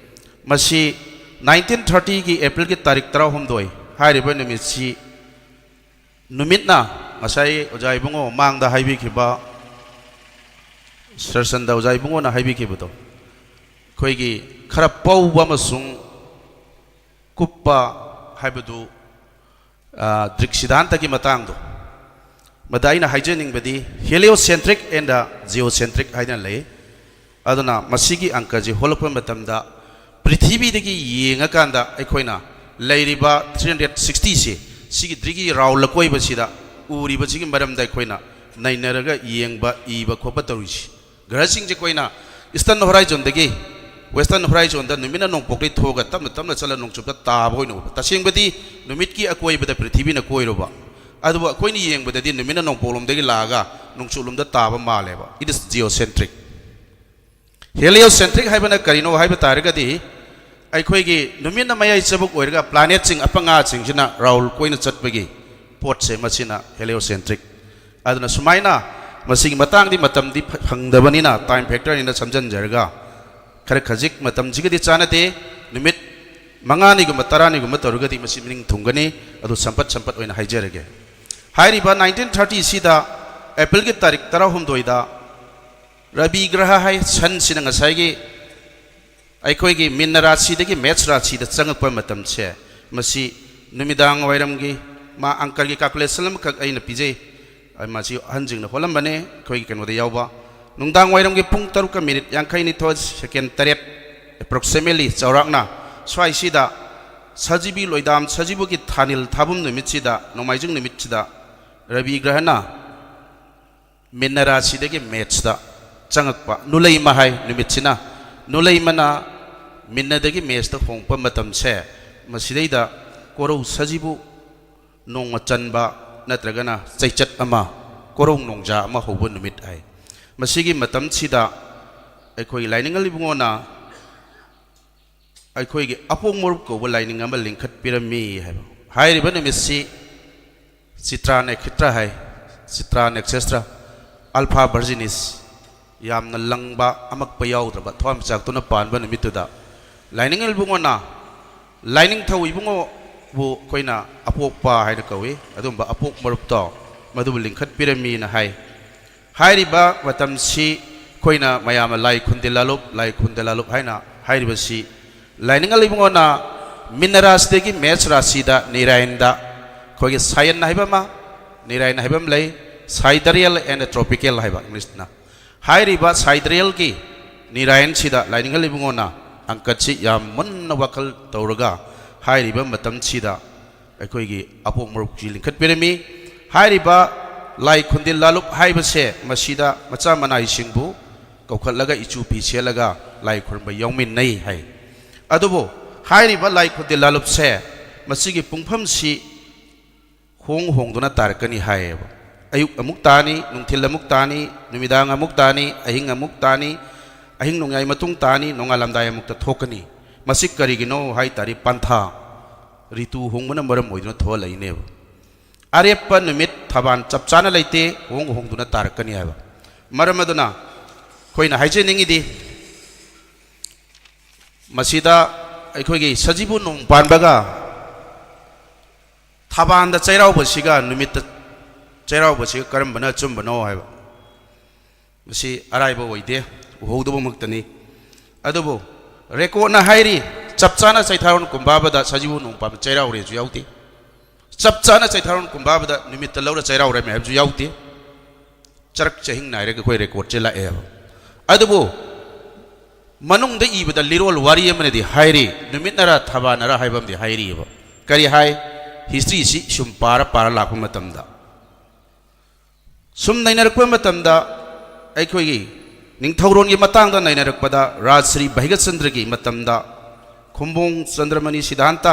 ꯃꯁꯤ nineteen thirtyꯒꯤ Aprilꯒꯤ ꯇꯥꯔꯤꯛ ꯇꯔꯥꯍꯨꯝꯗꯣꯏ ꯍꯥꯏꯔꯤꯕ ꯅꯨꯃꯤꯠꯁꯤ ꯅꯨꯃꯤꯠꯅ ꯉꯁꯥꯏ ꯑꯣꯖꯥ ꯏꯕꯨꯡꯉꯣ ꯃꯃꯥꯡꯗ ꯍꯥꯏꯕꯤꯈꯤꯕ, ꯁꯔꯆꯟꯗ ꯑꯣꯖꯥ ꯏꯕꯨꯡꯉꯣꯅ ꯍꯥꯏꯕꯤꯈꯤꯕꯗꯣ, ꯑꯩꯈꯣꯏꯒꯤ ꯈꯔ ꯄꯧꯕ ꯑꯃꯁꯨꯡ ꯀꯨꯞꯄ ꯍꯥꯏꯕꯗꯨ, ꯑ, ꯗ꯭ꯔꯤꯛ ꯁꯤꯗꯥꯟꯇꯒꯤ ꯃꯇꯥꯡꯗꯣ, ꯃꯗ ꯑꯩꯅ ꯍꯥꯏꯖꯅꯤꯡꯕꯗꯤ heliocentric and geocentric ꯍꯥꯏꯗꯅ ꯂꯩ꯫ ꯑꯗꯨꯅ ꯃꯁꯤꯒꯤ ꯑꯪꯀꯁꯤ ꯍꯣꯜꯂꯛꯄ ꯃꯇꯝꯗ ꯄ꯭ꯔꯤꯊꯤꯕꯤꯗꯒꯤ ꯌꯦꯡꯉꯀꯥꯟꯗ ꯑꯩꯈꯣꯏꯅ ꯂꯩꯔꯤꯕ three hundred sixtyꯁꯤ, ꯁꯤꯒꯤ ꯗ꯭ꯔꯤꯒꯤ ꯔꯥꯎꯟ ꯑꯀꯣꯏꯕꯁꯤꯗ ꯎꯔꯤꯕꯁꯤꯒꯤ ꯃꯔꯝꯗ ꯑꯩꯈꯣꯏꯅ ꯅꯩꯅꯔꯒ ꯌꯦꯡꯕ, ꯏꯕ ꯈꯣꯠꯄ ꯇꯧꯔꯤꯁꯤ꯫ ꯒ꯭ꯔꯍꯁꯤꯡꯁꯦ ꯑꯩꯈꯣꯏꯅ Eastern Horizonꯗꯒꯤ Western horizonꯗ ꯅꯨꯃꯤꯠꯅ ꯅꯣꯡꯄꯣꯛꯇꯒꯤ ꯊꯣꯛꯑꯒ ꯇꯞꯅ ꯇꯞꯅ ꯆꯠꯂ ꯅꯣꯡꯆꯨꯞꯇ ꯇꯥꯕ ꯑꯣꯏꯅ ꯎꯕ꯫ ꯇꯁꯦꯡꯕꯗꯤ ꯅꯨꯃꯤꯠꯀꯤ ꯑꯀꯣꯏꯕꯗ ꯄ꯭ꯔꯤꯊꯤꯕꯤꯅ ꯀꯣꯏꯔꯨꯕ, ꯑꯗꯨꯕꯨ ꯑꯩꯈꯣꯏꯅ ꯌꯦꯡꯕꯗꯗꯤ ꯅꯨꯃꯤꯠꯅ ꯅꯣꯡꯄꯣꯛꯂꯣꯝꯗꯒꯤ ꯂꯥꯛꯑꯒ ꯅꯣꯡꯆꯨꯞꯂꯣꯝꯗ ꯇꯥꯕ ꯃꯥꯜꯂꯦꯕ꯫ It is geocentric. Heliocentric ꯍꯥꯏꯕꯅ ꯀꯔꯤꯅꯣ ꯍꯥꯏꯕ ꯇꯥꯔꯒꯗꯤ, ꯑꯩꯈꯣꯏꯒꯤ ꯅꯨꯃꯤꯠꯅ ꯃꯌꯥꯏ ꯆꯕꯨꯛ ꯑꯣꯏꯔꯒ planetꯁꯤꯡ ꯑꯄꯉꯥꯁꯤꯡꯁꯤꯅ round ꯀꯣꯏꯅ ꯆꯠꯄꯒꯤ ꯄꯣꯠꯁꯦ, ꯃꯁꯤꯅ heliocentric꯫ ꯑꯗꯨꯅ ꯁꯨꯃꯥꯏꯅ ꯃꯁꯤꯒꯤ ꯃꯇꯥꯡꯗꯤ ꯃꯇꯝꯗꯤ ꯐ-, ꯐꯪꯗꯕꯅꯤꯅ time factorꯅꯤꯅ ꯁꯝꯖꯟꯖꯔꯒ ꯈꯔ ꯈꯖꯤꯛ ꯃꯇꯝꯁꯤꯒꯗꯤ ꯆꯥꯟꯅꯗꯦ꯫ ꯅꯨꯃꯤꯠ ꯃꯉꯥꯅꯤꯒꯨꯝꯕ ꯇꯔꯥꯅꯤꯒꯨꯝꯕ ꯇꯧꯔꯒꯗꯤ ꯃꯁꯤ ꯃꯅꯤꯡ ꯊꯨꯡꯒꯅꯤ꯫ ꯑꯗꯨ ꯁꯝꯄꯠ ꯁꯝꯄꯠ ꯑꯣꯏꯅ ꯍꯥꯏꯖꯔꯒꯦ꯫ ꯍꯥꯏꯔꯤꯕ nineteen thirtyꯁꯤꯗ Aprilꯒꯤ ꯇꯥꯔꯤꯛ ꯇꯔꯥꯍꯨꯝꯗꯣꯏꯗ ꯔꯕꯤ ꯒ꯭ꯔꯍ ꯍꯥꯏ, ꯁꯟꯁꯤꯅ ꯉꯁꯥꯏꯒꯤ ꯑꯩꯈꯣꯏꯒꯤ ꯃꯤꯟꯅ ꯔꯥꯁꯤꯗꯒꯤ ꯃꯦꯁ ꯔꯥꯁꯤꯗ ꯆꯪꯉꯛꯄ ꯃꯇꯝꯁꯦ, ꯃꯁꯤ ꯅꯨꯃꯤꯗꯥꯡ ꯋꯥꯏꯔꯝꯒꯤ, ꯃꯥ ꯑꯪꯀꯔꯒꯤ calculation ꯑꯃꯈꯛ ꯑꯩꯅ ꯄꯤꯖꯩ, ꯃꯁꯤ ꯑꯍꯟꯁꯤꯡꯅ ꯍꯣꯠꯂꯝꯕꯅꯦ, ꯑꯩꯈꯣꯏꯒꯤ ꯀꯩꯅꯣꯗ ꯌꯥꯎꯕ꯫ ꯅꯨꯡꯗꯥꯡ ꯋꯥꯏꯔꯝꯒꯤ ꯄꯨꯡ ꯇꯔꯨꯛꯀ ꯃꯤꯅꯤꯠ ꯌꯥꯡꯈꯩꯅꯤꯊꯣꯏ, second ꯇꯔꯦꯠ, approximately, ꯆꯥꯎꯔꯥꯛꯅ ꯁ꯭ꯋꯥꯏꯁꯤꯗ ꯁꯖꯤꯕꯨ ꯂꯣꯏꯗꯥꯝ, ꯁꯖꯤꯕꯨꯒꯤ ꯊꯥꯅꯤꯜ ꯊꯥꯕꯨꯝ ꯅꯨꯃꯤꯠꯁꯤꯗ, ꯅꯣꯡꯃꯥꯏꯖꯤꯡ ꯅꯨꯃꯤꯠꯁꯤꯗ ꯔꯕꯤ ꯒ꯭ꯔꯍꯅ ꯃꯤꯟꯅ ꯔꯥꯁꯤꯗꯒꯤ ꯃꯦꯁꯇ ꯆꯪꯉꯛꯄ, ꯅꯨꯂꯩꯃ ꯍꯥꯏ ꯅꯨꯃꯤꯠꯁꯤꯅ, ꯅꯨꯂꯩꯃꯅ ꯃꯤꯟꯅꯗꯒꯤ ꯃꯦꯁꯇ ꯍꯣꯡꯉꯛꯄ ꯃꯇꯝꯁꯦ, ꯃꯁꯤꯗꯩꯗ ꯀꯣꯔꯧ ꯁꯖꯤꯕꯨ ꯅꯣꯡꯃ ꯆꯟꯕ ꯅꯠꯇ꯭ꯔꯒꯅ ꯆꯩꯆꯠ ꯑꯃ, ꯀꯣꯔꯧ ꯅꯣꯡꯖꯥ ꯑꯃ ꯍꯧꯕ ꯅꯨꯃꯤꯠ ꯍꯥꯏ꯫ ꯃꯁꯤꯒꯤ ꯃꯇꯝꯁꯤꯗ ꯑꯩꯈꯣꯏꯒꯤ ꯂꯥꯏꯅꯤꯡꯉꯜ ꯏꯕꯨꯡꯉꯣꯅ ꯑꯩꯈꯣꯏꯒꯤ ꯑꯄꯣꯛ ꯃꯔꯨꯞ ꯀꯧꯕ ꯂꯥꯏꯅꯤꯡ ꯑꯃ ꯂꯤꯡꯈꯠꯄꯤꯔꯝꯃꯤ ꯍꯥꯏꯕ꯫ ꯍꯥꯏꯔꯤꯕ ꯅꯨꯃꯤꯠꯁꯤ ꯆꯤꯇ꯭ꯔꯥ ꯅꯦꯈꯤꯇ꯭ꯔ ꯍꯥꯏ, ꯆꯤꯇ꯭ꯔꯥ ꯅꯦꯛꯁꯦꯁꯇ꯭ꯔ, ꯑꯜꯐꯥ ꯚꯔꯖꯤꯅꯤꯁ, ꯌꯥꯝꯅ ꯂꯪꯕ, ꯑꯃꯛꯄ ꯌꯥꯎꯗ꯭ꯔꯕ ꯊꯋꯥꯟꯃꯤꯆꯥꯛꯇꯨꯅ ꯄꯥꯟꯕ ꯅꯨꯃꯤꯠꯇꯨꯗ ꯂꯥꯏꯅꯤꯡꯉꯜ ꯏꯕꯨꯡꯉꯣꯅ, ꯂꯥꯏꯅꯤꯡꯊꯧ ꯏꯕꯨꯡꯉꯣꯕꯨ ꯑꯩꯈꯣꯏꯅ ꯑꯄꯣꯛꯄ ꯍꯥꯏꯅ ꯀꯧꯏ꯫ ꯑꯗꯨꯝꯕ ꯑꯄꯣꯛ ꯃꯔꯨꯞꯇꯣ ꯃꯗꯨꯕꯨ ꯂꯤꯡꯈꯠꯄꯤꯔꯝꯃꯤꯅ ꯍꯥꯏ꯫ ꯍꯥꯏꯔꯤꯕ ꯃꯇꯝꯁꯤ ꯑꯩꯈꯣꯏꯅ ꯃꯌꯥꯝꯅ ꯂꯥꯏ ꯈꯨꯟꯗꯦ ꯂꯥꯂꯨꯞ, ꯂꯥꯏ ꯈꯨꯟꯗꯦ ꯂꯥꯂꯨꯞ ꯍꯥꯏꯅ ꯍꯥꯏꯔꯤꯕꯁꯤ, ꯂꯥꯏꯅꯤꯡꯉꯜ ꯏꯕꯨꯡꯉꯣꯅ ꯃꯤꯟꯅ ꯔꯥꯁꯤꯗꯒꯤ ꯃꯦꯁ ꯔꯥꯁꯤꯗ ꯅꯤꯔꯥꯏꯟꯗ ꯑꯩꯈꯣꯏꯒꯤ ꯁꯥꯏꯟ ꯍꯥꯏꯕ ꯑꯃ, ꯅꯤꯔꯥꯏꯟ ꯍꯥꯏꯕ ꯑꯃ ꯂꯩ, sidereal and tropical ꯍꯥꯏꯕ ꯏꯪꯂꯤꯁꯅ꯫ ꯍꯥꯏꯔꯤꯕ siderealꯒꯤ ꯅꯤꯔꯥꯏꯟꯁꯤꯗ ꯂꯥꯏꯅꯤꯡꯉꯜ ꯏꯕꯨꯡꯉꯣꯅ ꯑꯪꯀꯠꯁꯤ ꯌꯥꯝ ꯃꯨꯟꯅ ꯋꯥꯈꯜ ꯇꯧꯔꯒ ꯍꯥꯏꯔꯤꯕ ꯃꯇꯝꯁꯤꯗ ꯑꯩꯈꯣꯏꯒꯤ ꯑꯄꯣꯛ ꯃꯔꯨꯞꯁꯤ ꯂꯤꯡꯈꯠꯄꯤꯔꯝꯃꯤ꯫ ꯍꯥꯏꯔꯤꯕ ꯂꯥꯏ ꯈꯨꯟꯗꯦ ꯂꯥꯂꯨꯞ ꯍꯥꯏꯕꯁꯦ, ꯃꯁꯤꯗ ꯃꯆꯥ ꯃꯅꯥꯏꯁꯤꯡꯕꯨ ꯀꯧꯈꯠꯂꯒ ꯏꯆꯨ ꯐꯤ ꯁꯦꯠꯂꯒ ꯂꯥꯏ ꯈꯨꯔꯨꯝꯕ ꯌꯥꯎꯃꯤꯟꯅꯩ ꯍꯥꯏ꯫ ꯑꯗꯨꯕꯨ ꯍꯥꯏꯔꯤꯕ ꯂꯥꯏ ꯈꯨꯗꯦꯜ ꯂꯥꯂꯨꯞꯁꯦ ꯃꯁꯤꯒꯤ ꯄꯨꯡꯐꯝꯁꯤ ꯍꯣꯡ ꯍꯣꯡꯗꯨꯅ ꯇꯥꯔꯛꯀꯅꯤ ꯍꯥꯏꯌꯦꯕ꯫ ꯑꯌꯨꯛ ꯑꯃꯨꯛ ꯇꯥꯅꯤ, ꯅꯨꯡꯊꯤꯜ ꯑꯃꯨꯛ ꯇꯥꯅꯤ, ꯅꯨꯃꯤꯗꯥꯡ ꯑꯃꯨꯛ ꯇꯥꯅꯤ, ꯑꯍꯤꯡ ꯑꯃꯨꯛ ꯇꯥꯅꯤ, ꯑꯍꯤꯡ ꯅꯣꯡꯌꯥꯏ ꯃꯇꯨꯡ ꯇꯥꯅꯤ, ꯅꯣꯡꯉꯥꯜꯂꯝꯗꯥꯏ ꯑꯃꯨꯛꯇ ꯊꯣꯛꯀꯅꯤ꯫ ꯃꯁꯤ ꯀꯔꯤꯒꯤꯅꯣ ꯍꯥꯏ ꯇꯥꯔꯗꯤ ꯄꯟꯊꯥ, ꯔꯤꯇꯨ ꯍꯣꯡꯕꯅ ꯃꯔꯝ ꯑꯣꯏꯗꯨꯅ ꯊꯣꯛꯍꯜꯂꯛꯏꯅꯦꯕ꯫ ꯑꯔꯦꯞꯄ ꯅꯨꯃꯤꯠ ꯊꯕꯥꯟ ꯆꯞ ꯆꯥꯅ ꯂꯩꯇꯦ, ꯍꯣꯡ ꯍꯣꯡꯗꯨꯅ ꯇꯥꯔꯛꯀꯅꯤ ꯍꯥꯏꯕ꯫ ꯃꯔꯝ ꯑꯗꯨꯅ ꯑꯩꯈꯣꯏꯅ ꯍꯥꯏꯖꯅꯤꯡꯉꯤꯗꯤ, ꯃꯁꯤꯗ ꯑꯩꯈꯣꯏꯒꯤ ꯁꯖꯤꯕꯨ ꯅꯣꯡ ꯄꯥꯟꯕꯒ ꯊꯕꯥꯟꯗ ꯆꯩꯔꯥꯎꯕꯁꯤꯒ, ꯅꯨꯃꯤꯠꯇ ꯆꯩꯔꯥꯎꯕꯁꯤꯒ ꯀꯔꯝꯕꯅ ꯑꯆꯨꯝꯕꯅꯣ ꯍꯥꯏꯕ, ꯃꯁꯤ ꯑꯔꯥꯏꯕ ꯑꯣꯏꯗꯦ, ꯎꯍꯧꯗꯕꯃꯛꯇꯅꯤ꯫ ꯑꯗꯨꯕꯨ ꯔꯦꯀꯣꯔꯠꯅ ꯍꯥꯏꯔꯤ, ꯆꯞ ꯆꯥꯅ ꯆꯩꯊꯥꯔꯣꯟ ꯀꯨꯝꯕꯥꯕꯗ ꯁꯖꯤꯕꯨ ꯅꯣꯡ ꯄꯥꯟꯕ ꯆꯩꯔꯥꯎꯔꯦꯁꯨ ꯌꯥꯎꯗꯦ, ꯆꯞ ꯆꯥꯅ ꯆꯩꯊꯥꯔꯣꯟ ꯀꯨꯝꯕꯥꯕꯗ ꯅꯨꯃꯤꯠꯇ ꯂꯧꯔ ꯆꯩꯔꯥꯎꯔꯝꯃꯦ ꯍꯥꯏꯕꯁꯨ ꯌꯥꯎꯗꯦ꯫ ꯆꯔꯛ ꯆꯍꯤꯡ ꯅꯥꯏꯔꯒ ꯑꯩꯈꯣꯏ ꯔꯦꯀꯣꯔꯠꯁꯦ ꯂꯥꯛꯑꯦꯕ꯫ ꯑꯗꯨꯕꯨ ꯃꯅꯨꯡꯗ ꯏꯕꯗ ꯂꯤꯔꯣꯜ ꯋꯥꯔꯤ ꯑꯃꯅꯗꯤ ꯍꯥꯏꯔꯤ, ꯅꯨꯃꯤꯠꯅꯔ ꯊꯕꯥꯟꯅꯔ ꯍꯥꯏꯕ ꯑꯃꯗꯤ ꯍꯥꯏꯔꯤꯑꯕ꯫ ꯀꯔꯤ ꯍꯥꯏ? ꯍꯤꯁꯇ꯭ꯔꯤꯁꯤ ꯁꯨꯝ ꯄꯥꯔ ꯄꯥꯔ ꯂꯥꯛꯄ ꯃꯇꯝꯗ, ꯁꯨꯝ ꯅꯩꯅꯔꯛꯄ ꯃꯇꯝꯗ, ꯑꯩꯈꯣꯏꯒꯤ ꯅꯤꯡꯊꯧꯔꯣꯟꯒꯤ ꯃꯇꯥꯡꯗ ꯅꯩꯅꯔꯛꯄꯗ, ꯔꯥꯖ ꯁ꯭ꯔꯤ ꯚꯩꯒꯆꯟꯗ꯭ꯔꯒꯤ ꯃꯇꯝꯗ ꯈꯨꯝꯕꯣꯡ ꯆꯟꯗ꯭ꯔꯃꯅꯤ ꯁꯤꯗꯥꯟꯇ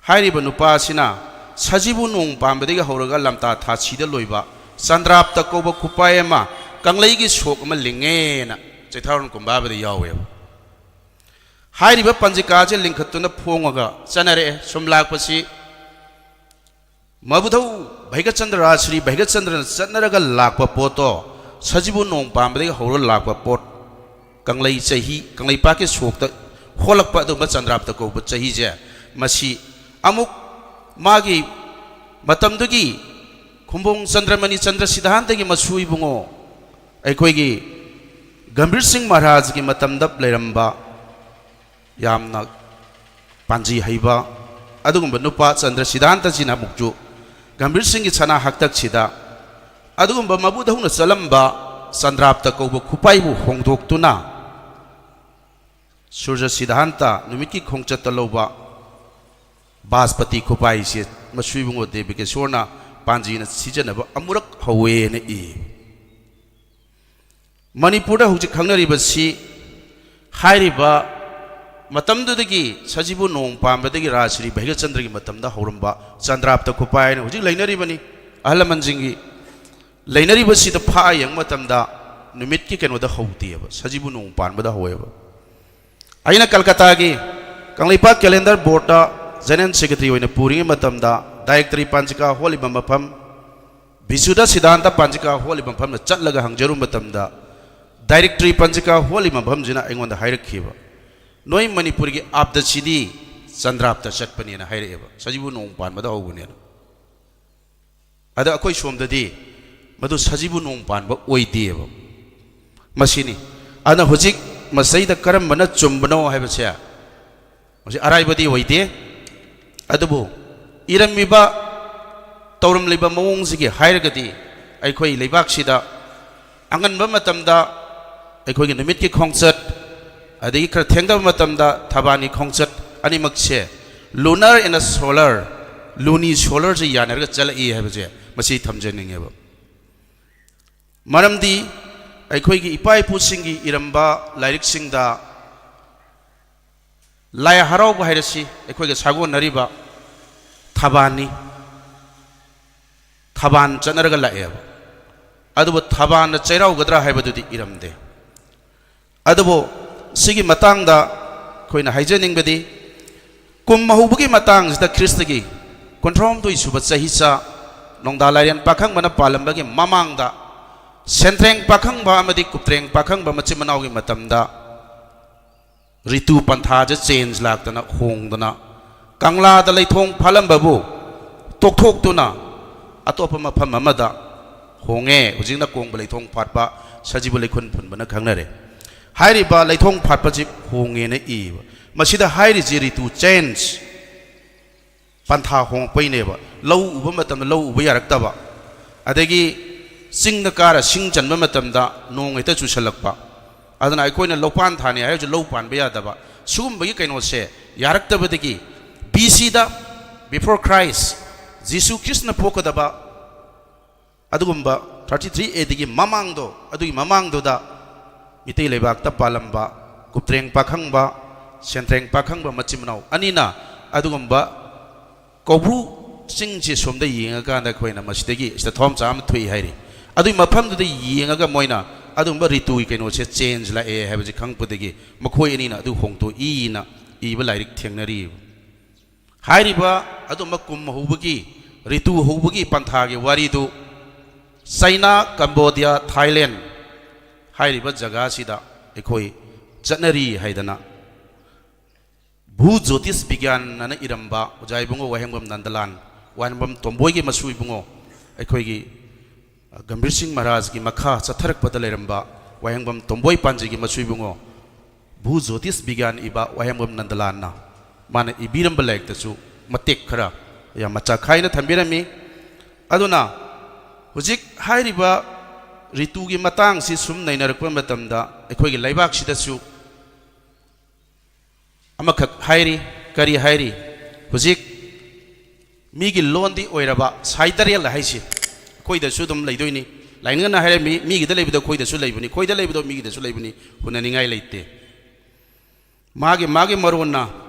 ꯍꯥꯏꯔꯤꯕ ꯅꯨꯄꯥ ꯑꯁꯤꯅ ꯁꯖꯤꯕꯨ ꯅꯣꯡ ꯄꯥꯟꯕꯗꯒꯤ ꯍꯧꯔꯒ ꯂꯝꯇꯥ ꯊꯥꯁꯤꯗ ꯂꯣꯏꯕ ꯆꯟꯗ꯭ꯔꯥꯞꯇ ꯀꯧꯕ ꯈꯨꯄꯥꯏ ꯑꯃ ꯀꯪꯂꯩꯒꯤ ꯁꯣꯛ ꯑꯃ ꯂꯤꯡꯉꯦꯅ ꯆꯩꯊꯥꯔꯣꯟ ꯀꯨꯝꯕꯥꯕꯗ ꯌꯥꯎꯋꯦꯕ꯫ ꯍꯥꯏꯔꯤꯕ ꯄꯟꯖꯤꯀꯥꯁꯦ ꯂꯤꯡꯈꯠꯇꯨꯅ ꯐꯣꯡꯉꯒ ꯆꯠꯅꯔꯛꯑꯦ꯫ ꯁꯨꯝ ꯂꯥꯛꯄꯁꯤ ꯃꯕꯨꯙꯧ ꯚꯩꯒꯆꯟꯗ꯭ꯔ, ꯁ꯭ꯔꯤ ꯚꯩꯒꯆꯟꯗ꯭ꯔꯅ ꯆꯠꯅꯔꯒ ꯂꯥꯛꯄ ꯄꯣꯠꯇꯣ, ꯁꯖꯤꯕꯨ ꯅꯣꯡ ꯄꯥꯟꯕꯗꯒꯤ ꯍꯧꯔꯒ ꯂꯥꯛꯄ ꯄꯣꯠ, ꯀꯪꯂꯩ ꯆꯍꯤ, ꯀꯪꯂꯩꯄꯥꯛꯀꯤ ꯁꯣꯛꯇ ꯍꯣꯜꯂꯛꯄ ꯑꯗꯨꯒꯨꯝꯕ ꯆꯟꯗ꯭ꯔꯥꯞꯇ ꯀꯧꯕ ꯆꯍꯤꯁꯦ, ꯃꯁꯤ ꯑꯃꯨꯛ ꯃꯥꯒꯤ ꯃꯇꯝꯗꯨꯒꯤ ꯈꯨꯝꯕꯣꯡ ꯆꯟꯗ꯭ꯔꯃꯅꯤ ꯆꯟꯗ꯭ꯔ ꯁꯤꯗꯥꯟꯇꯒꯤ ꯃꯁꯨ ꯏꯕꯨꯡꯉꯣ, ꯑꯩꯈꯣꯏꯒꯤ ꯒꯝꯚꯤꯔ ꯁꯤꯡ ꯃꯍꯥꯔꯥꯖꯒꯤ ꯃꯇꯝꯗ ꯂꯩꯔꯝꯕ ꯌꯥꯝꯅ ꯄꯥꯟꯖꯤ ꯍꯩꯕ ꯑꯗꯨꯒꯨꯝꯕ ꯅꯨꯄꯥ ꯆꯟꯗ꯭ꯔ ꯁꯤꯗꯥꯟꯇꯁꯤꯅ ꯑꯃꯨꯛꯁꯨ ꯒꯝꯚꯤꯔ ꯁꯤꯡꯒꯤ ꯁꯅꯥ ꯍꯥꯛꯇꯛꯁꯤꯗ ꯑꯗꯨꯒꯨꯝꯕ ꯃꯕꯨꯙꯧꯅ ꯆꯠꯂꯝꯕ ꯆꯟꯗ꯭ꯔꯥꯞꯇ ꯀꯧꯕ ꯈꯨꯄꯥꯏꯕꯨ ꯍꯣꯡꯗꯣꯛꯇꯨꯅ ꯁꯨꯔꯖ ꯁꯤꯗꯥꯟꯇ, ꯅꯨꯃꯤꯠꯀꯤ ꯈꯣꯡꯆꯠꯇ ꯂꯧꯕ ꯕꯥꯁꯄꯇꯤ ꯈꯨꯄꯥꯏꯁꯦ ꯃꯁꯨ ꯏꯕꯨꯡꯉꯣ ꯗꯦꯕꯀꯦꯁꯣꯔꯅ ꯄꯥꯟꯖꯤꯅ ꯁꯤꯖꯤꯟꯅꯕ ꯑꯃꯨꯔꯛ ꯍꯧꯋꯦꯅ ꯏ꯫ ꯃꯅꯤꯄꯨꯔꯗ ꯍꯧꯖꯤꯛ ꯈꯪꯅꯔꯤꯕꯁꯤ ꯍꯥꯏꯔꯤꯕ ꯃꯇꯝꯗꯨꯗꯒꯤ ꯁꯖꯤꯕꯨ ꯅꯣꯡ ꯄꯥꯟꯕꯗꯒꯤ ꯔꯥꯖ ꯁ꯭ꯔꯤ ꯚꯩꯒ꯭ꯌꯆꯟꯗ꯭ꯔꯒꯤ ꯃꯇꯝꯗ ꯍꯧꯔꯝꯕ ꯆꯟꯗ꯭ꯔꯥꯞꯇ ꯈꯨꯄꯥꯏ ꯍꯥꯏꯅ ꯍꯧꯖꯤꯛ ꯂꯩꯅꯔꯤꯕꯅꯤ꯫ ꯑꯍꯜ ꯂꯃꯟꯁꯤꯡꯒꯤ ꯂꯩꯅꯔꯤꯕꯁꯤꯗ ꯐꯥꯛꯑ ꯌꯦꯡꯕ ꯃꯇꯝꯗ ꯅꯨꯃꯤꯠꯀꯤ ꯀꯩꯅꯣꯗ ꯍꯧꯗꯦꯕ, ꯁꯖꯤꯕꯨ ꯅꯣꯡ ꯄꯥꯟꯕꯗ ꯍꯧꯋꯦꯕ꯫ ꯑꯩꯅ ꯀꯜꯀꯇꯥꯒꯤ ꯀꯪꯂꯩꯄꯥꯛ ꯀꯦꯂꯦꯟꯗꯔ ꯕꯣꯔꯗꯇ ꯖꯦꯅꯔꯦꯜ ꯁꯦꯀ꯭ꯔꯦꯇꯔꯤ ꯑꯣꯏꯅ ꯄꯨꯔꯤꯉꯩ ꯃꯇꯝꯗ ꯗꯥꯏꯔꯦꯛꯇꯔꯤ ꯄꯥꯟꯖꯤꯀꯥ ꯍꯣꯜꯂꯤꯕ ꯃꯐꯝ, ꯕꯤꯁꯨꯗ ꯁꯤꯗꯥꯟꯇ ꯄꯥꯟꯖꯤꯀꯥ ꯍꯣꯜꯂꯤꯕ ꯃꯐꯝꯗ ꯆꯠꯂꯒ ꯍꯪꯖꯔꯨꯕ ꯃꯇꯝꯗ ꯗꯥꯏꯔꯦꯛꯇꯔꯤ ꯄꯥꯟꯖꯤꯀꯥ ꯍꯣꯜꯂꯤꯕ ꯃꯐꯝꯁꯤꯅ ꯑꯩꯉꯣꯟꯗ ꯍꯥꯏꯔꯛꯈꯤꯕ, "ꯅꯣꯏ ꯃꯅꯤꯄꯨꯔꯒꯤ ꯑꯥꯞꯇꯁꯤꯗꯤ ꯆꯟꯗ꯭ꯔꯥꯞꯇ ꯆꯠꯄꯅꯦꯅ" ꯍꯥꯏꯔꯛꯑꯦꯕ, ꯁꯖꯤꯕꯨ ꯅꯣꯡ ꯄꯥꯟꯕꯗ ꯍꯧꯕꯅꯦꯅ꯫ ꯑꯗ ꯑꯩꯈꯣꯏ ꯁꯣꯝꯗꯗꯤ ꯃꯗꯨ ꯁꯖꯤꯕꯨ ꯅꯣꯡ ꯄꯥꯟꯕ ꯑꯣꯏꯗꯦꯕ꯫ ꯃꯁꯤꯅꯤ꯫ ꯑꯗꯨꯅ ꯍꯧꯖꯤꯛ ꯃꯁꯤꯗ ꯀꯔꯝꯕꯅ ꯆꯨꯝꯕꯅꯣ ꯍꯥꯏꯕꯁꯦ ꯃꯁꯤ ꯑꯔꯥꯏꯕꯗꯤ ꯑꯣꯏꯗꯦ꯫ ꯑꯗꯨꯕꯨ ꯏꯔꯝꯃꯤꯕ ꯇꯧꯔꯝꯂꯤꯕ ꯃꯑꯣꯡꯁꯤꯒꯤ ꯍꯥꯏꯔꯒꯗꯤ ꯑꯩꯈꯣꯏ ꯂꯩꯕꯥꯛꯁꯤꯗ ꯑꯉꯟꯕ ꯃꯇꯝꯗ ꯑꯩꯈꯣꯏꯒꯤ ꯅꯨꯃꯤꯠꯀꯤ ꯈꯣꯡꯆꯠ, ꯑꯗꯒꯤ ꯈꯔ ꯊꯦꯡꯊꯕ ꯃꯇꯝꯗ ꯊꯕꯥꯟꯒꯤ ꯈꯣꯡꯆꯠ, ꯑꯅꯤꯃꯛꯁꯦ lunar and solar, ꯂꯨꯅꯤ ꯁꯣꯂꯔꯁꯦ ꯌꯥꯅꯔꯒ ꯆꯠꯂꯛꯏ ꯍꯥꯏꯕꯁꯦ ꯃꯁꯤ ꯊꯝꯖꯅꯤꯡꯉꯦꯕ꯫ ꯃꯔꯝꯗꯤ ꯑꯩꯈꯣꯏꯒꯤ ꯏꯄꯥ ꯏꯄꯨꯁꯤꯡꯒꯤ ꯏꯔꯝꯕ ꯂꯥꯏꯔꯤꯛꯁꯤꯡꯗ ꯂꯥꯏ ꯍꯔꯥꯎꯕ ꯍꯥꯏꯔꯁꯤ ꯑꯩꯈꯣꯏꯒ ꯁꯥꯒꯣꯟꯅꯔꯤꯕ ꯊꯕꯥꯟꯅꯤ꯫ ꯊꯕꯥꯟ ꯆꯠꯅꯔꯒ ꯂꯥꯛꯑꯦꯕ꯫ ꯑꯗꯨꯕꯨ ꯊꯕꯥꯟꯅ ꯆꯩꯔꯥꯎꯒꯗ꯭ꯔꯥ ꯍꯥꯏꯕꯗꯨꯗꯤ ꯏꯔꯝꯗꯦ꯫ ꯑꯗꯨꯕꯨ ꯁꯤꯒꯤ ꯃꯇꯥꯡꯗ ꯑꯩꯈꯣꯏꯅ ꯍꯥꯏꯖꯅꯤꯡꯕꯗꯤ, ꯀꯨꯝ ꯍꯧꯕꯒꯤ ꯃꯇꯥꯡꯁꯤꯗ ꯈ꯭ꯔꯤꯁꯇꯒꯤ ꯀꯨꯟꯊ꯭ꯔꯥꯍꯨꯝꯗꯣꯏ ꯁꯨꯕ ꯆꯍꯤꯆꯥ ꯅꯣꯡꯗꯥ ꯂꯥꯏꯔꯦꯟ ꯄꯥꯈꯪꯕꯅ ꯄꯥꯜꯂꯝꯕꯒꯤ ꯃꯃꯥꯡꯗ ꯁꯦꯟꯇ꯭ꯔꯦꯡ ꯄꯥꯈꯪꯕ ꯑꯃꯗꯤ ꯀꯨꯞꯇ꯭ꯔꯦꯡ ꯄꯥꯈꯪꯕ ꯃꯆꯤꯟ ꯃꯅꯥꯎꯒꯤ ꯃꯇꯝꯗ ꯔꯤꯇꯨ ꯄꯟꯊꯥꯁꯦ ꯆꯦꯟꯖ ꯂꯥꯛꯇꯅ ꯍꯣꯡꯗꯅ ꯀꯪꯂꯥꯗ ꯂꯩꯊꯣꯡ ꯐꯥꯠꯂꯝꯕꯕꯨ ꯇꯣꯛꯊꯣꯛꯇꯨꯅ ꯑꯇꯣꯞꯄ ꯃꯐꯝ ꯑꯃꯗ ꯍꯣꯡꯉꯦ꯫ ꯍꯧꯖꯤꯛꯅ ꯀꯣꯡꯕ ꯂꯩꯊꯣꯡ ꯐꯥꯠꯄ, ꯁꯖꯤꯕꯨ ꯂꯩꯈꯨꯟ ꯐꯨꯟꯕꯅ ꯈꯪꯅꯔꯦ꯫ ꯍꯥꯏꯔꯤꯕ ꯂꯩꯊꯣꯡ ꯐꯥꯠꯄꯁꯤ ꯍꯣꯡꯉꯦꯅ ꯏꯕ꯫ ꯃꯁꯤꯗ ꯍꯥꯏꯔꯤꯁꯤ ꯔꯤꯇꯨ ꯆꯦꯟꯖ, ꯄꯟꯊꯥ ꯍꯣꯡꯉꯛꯄꯩꯅꯦꯕ꯫ ꯂꯧ ꯎꯕ ꯃꯇꯝꯗ ꯂꯧ ꯎꯕ ꯌꯥꯔꯛꯇꯕ, ꯑꯗꯒꯤ ꯆꯤꯡꯗ ꯀꯥꯔ ꯁꯤꯡ ꯆꯟꯕ ꯃꯇꯝꯗ ꯅꯣꯡ ꯍꯦꯛꯇ ꯆꯨꯁꯜꯂꯛꯄ, ꯑꯗꯨꯅ ꯑꯩꯈꯣꯏꯅ ꯂꯧꯄꯥꯟ ꯊꯥꯅꯤ ꯍꯥꯏꯔꯁꯨ ꯂꯧ ꯄꯥꯟꯕ ꯌꯥꯗꯕ, ꯁꯤꯒꯨꯝꯕꯒꯤ ꯀꯩꯅꯣꯁꯦ ꯌꯥꯔꯛꯇꯕꯗꯒꯤ ꯕꯤ ꯁꯤꯗ, before Christ, ꯖꯤꯁꯨ ꯈ꯭ꯔꯤꯁꯅ ꯄꯣꯛꯀꯗꯕ ꯑꯗꯨꯒꯨꯝꯕ ꯊꯥꯔꯇꯤ ꯊ꯭ꯔꯤ ꯑꯦ ꯗꯤꯒꯤ ꯃꯃꯥꯡꯗꯣ, ꯑꯗꯨꯒꯤ ꯃꯃꯥꯡꯗꯨꯗ ꯃꯤꯇꯩ ꯂꯩꯕꯥꯛꯇ ꯄꯥꯜꯂꯝꯕ ꯀꯨꯞꯇ꯭ꯔꯦꯡ ꯄꯥꯈꯪꯕ, ꯁꯦꯟꯇ꯭ꯔꯦꯡ ꯄꯥꯈꯪꯕ ꯃꯆꯤꯟ ꯃꯅꯥꯎ ꯑꯅꯤꯅ ꯑꯗꯨꯒꯨꯝꯕ ꯀꯧꯕ꯭ꯔꯨ ꯆꯤꯡꯁꯤ ꯁꯣꯝꯗ ꯌꯦꯡꯉꯀꯥꯟꯗ ꯑꯩꯈꯣꯏꯅ ꯃꯁꯤꯗꯒꯤ ꯁꯤꯗ ꯊꯋꯥꯟꯃꯤꯆꯥꯛ ꯑꯃ ꯊꯣꯛꯏ ꯍꯥꯏꯔꯤ꯫ ꯑꯗꯨꯒꯤ ꯃꯐꯝꯗꯨꯗ ꯌꯦꯡꯉꯒ ꯃꯣꯏꯅ ꯑꯗꯨꯒꯨꯝꯕ ꯔꯤꯇꯨꯒꯤ ꯀꯩꯅꯣꯁꯦ ꯆꯦꯟꯖ ꯂꯥꯛꯑꯦ ꯍꯥꯏꯕꯁꯦ ꯈꯪꯉꯛꯄꯗꯒꯤ ꯃꯈꯣꯏ ꯑꯅꯤꯅ ꯑꯗꯨ ꯍꯣꯡꯗꯣꯛꯏꯅ ꯏꯕ ꯂꯥꯏꯔꯤꯛ ꯊꯦꯡꯅꯔꯤꯕ꯫ ꯍꯥꯏꯔꯤꯕ ꯑꯗꯨꯝꯕ ꯀꯨꯝ ꯍꯧꯕꯒꯤ, ꯔꯤꯇꯨ ꯍꯧꯕꯒꯤ ꯄꯟꯊꯥꯒꯤ ꯋꯥꯔꯤꯗꯨ ꯆꯩꯅꯥ, ꯀꯝꯕꯣꯗꯤꯌꯥ, ꯊꯥꯏꯂꯦꯟ ꯍꯥꯏꯔꯤꯕ ꯖꯒꯥꯁꯤꯗ ꯑꯩꯈꯣꯏ ꯆꯠꯅꯔꯤ ꯍꯥꯏꯗꯅ ꯚꯨ ꯖꯣꯇꯤꯁ ꯕꯤꯒ꯭ꯌꯥꯟ ꯑꯅ ꯏꯔꯝꯕ ꯑꯣꯖꯥ ꯏꯕꯨꯡꯉꯣ ꯋꯥꯍꯦꯡꯕꯝ ꯅꯟꯗꯂꯥꯟ, ꯋꯥꯍꯦꯡꯕꯝ ꯇꯣꯝꯕꯣꯏꯒꯤ ꯃꯁꯨ ꯏꯕꯨꯡꯉꯣ, ꯑꯩꯈꯣꯏꯒꯤ ꯒꯝꯚꯤꯔ ꯁꯤꯡ ꯃꯍꯥꯔꯥꯖꯒꯤ ꯃꯈꯥ ꯆꯠꯊꯔꯛꯄꯗ ꯂꯩꯔꯝꯕ ꯋꯥꯍꯦꯡꯕꯝ ꯇꯣꯝꯕꯣꯏ ꯄꯥꯟꯖꯤꯒꯤ ꯃꯁꯨ ꯏꯕꯨꯡꯉꯣ ꯚꯨ ꯖꯣꯇꯤꯁ ꯕꯤꯒ꯭ꯌꯥꯟ ꯏꯕ ꯋꯥꯍꯦꯡꯕꯝ ꯅꯟꯗꯂꯥꯟꯅ ꯃꯥꯅ ꯏꯕꯤꯔꯝꯕ ꯂꯥꯏꯔꯤꯛꯇꯁꯨ ꯃꯇꯦꯛ ꯈꯔ ꯌꯥꯝ ꯃꯆꯥ ꯈꯥꯏꯅ ꯊꯝꯕꯤꯔꯝꯃꯤ꯫ ꯑꯗꯨꯅ ꯍꯧꯖꯤꯛ ꯍꯥꯏꯔꯤꯕ ꯔꯤꯇꯨꯒꯤ ꯃꯇꯥꯡꯁꯤ ꯁꯨꯝ ꯅꯩꯅꯔꯛꯄ ꯃꯇꯝꯗ ꯑꯩꯈꯣꯏꯒꯤ ꯂꯩꯕꯥꯛꯁꯤꯗꯁꯨ ꯑꯃꯈꯛ ꯍꯥꯏꯔꯤ꯫ ꯀꯔꯤ ꯍꯥꯏꯔꯤ? ꯍꯧꯖꯤꯛ ꯃꯤꯒꯤ ꯂꯣꯟꯗꯤ ꯑꯣꯏꯔꯕ ꯁꯥꯏꯗꯔꯦꯜ ꯍꯥꯏꯁꯤ ꯑꯩꯈꯣꯏꯗꯁꯨ ꯑꯗꯨꯝ ꯂꯩꯗꯣꯏꯅꯤ꯫ ꯂꯥꯏꯅꯤꯡꯅ ꯍꯥꯏꯔꯝꯃꯤ, "ꯃꯤꯒꯤꯗ ꯂꯩꯕꯗꯣ ꯑꯩꯈꯣꯏꯗꯁꯨ ꯂꯩꯕꯅꯤ, ꯑꯩꯈꯣꯏꯗ ꯂꯩꯕꯗꯣ ꯃꯤꯒꯤꯗꯁꯨ ꯂꯩꯕꯅꯤ, ꯍꯨꯟꯅꯅꯤꯡꯉꯥꯏ ꯂꯩꯇꯦ"꯫ ꯃꯥꯒꯤ ꯃꯥꯒꯤ ꯃꯔꯣꯟꯅ,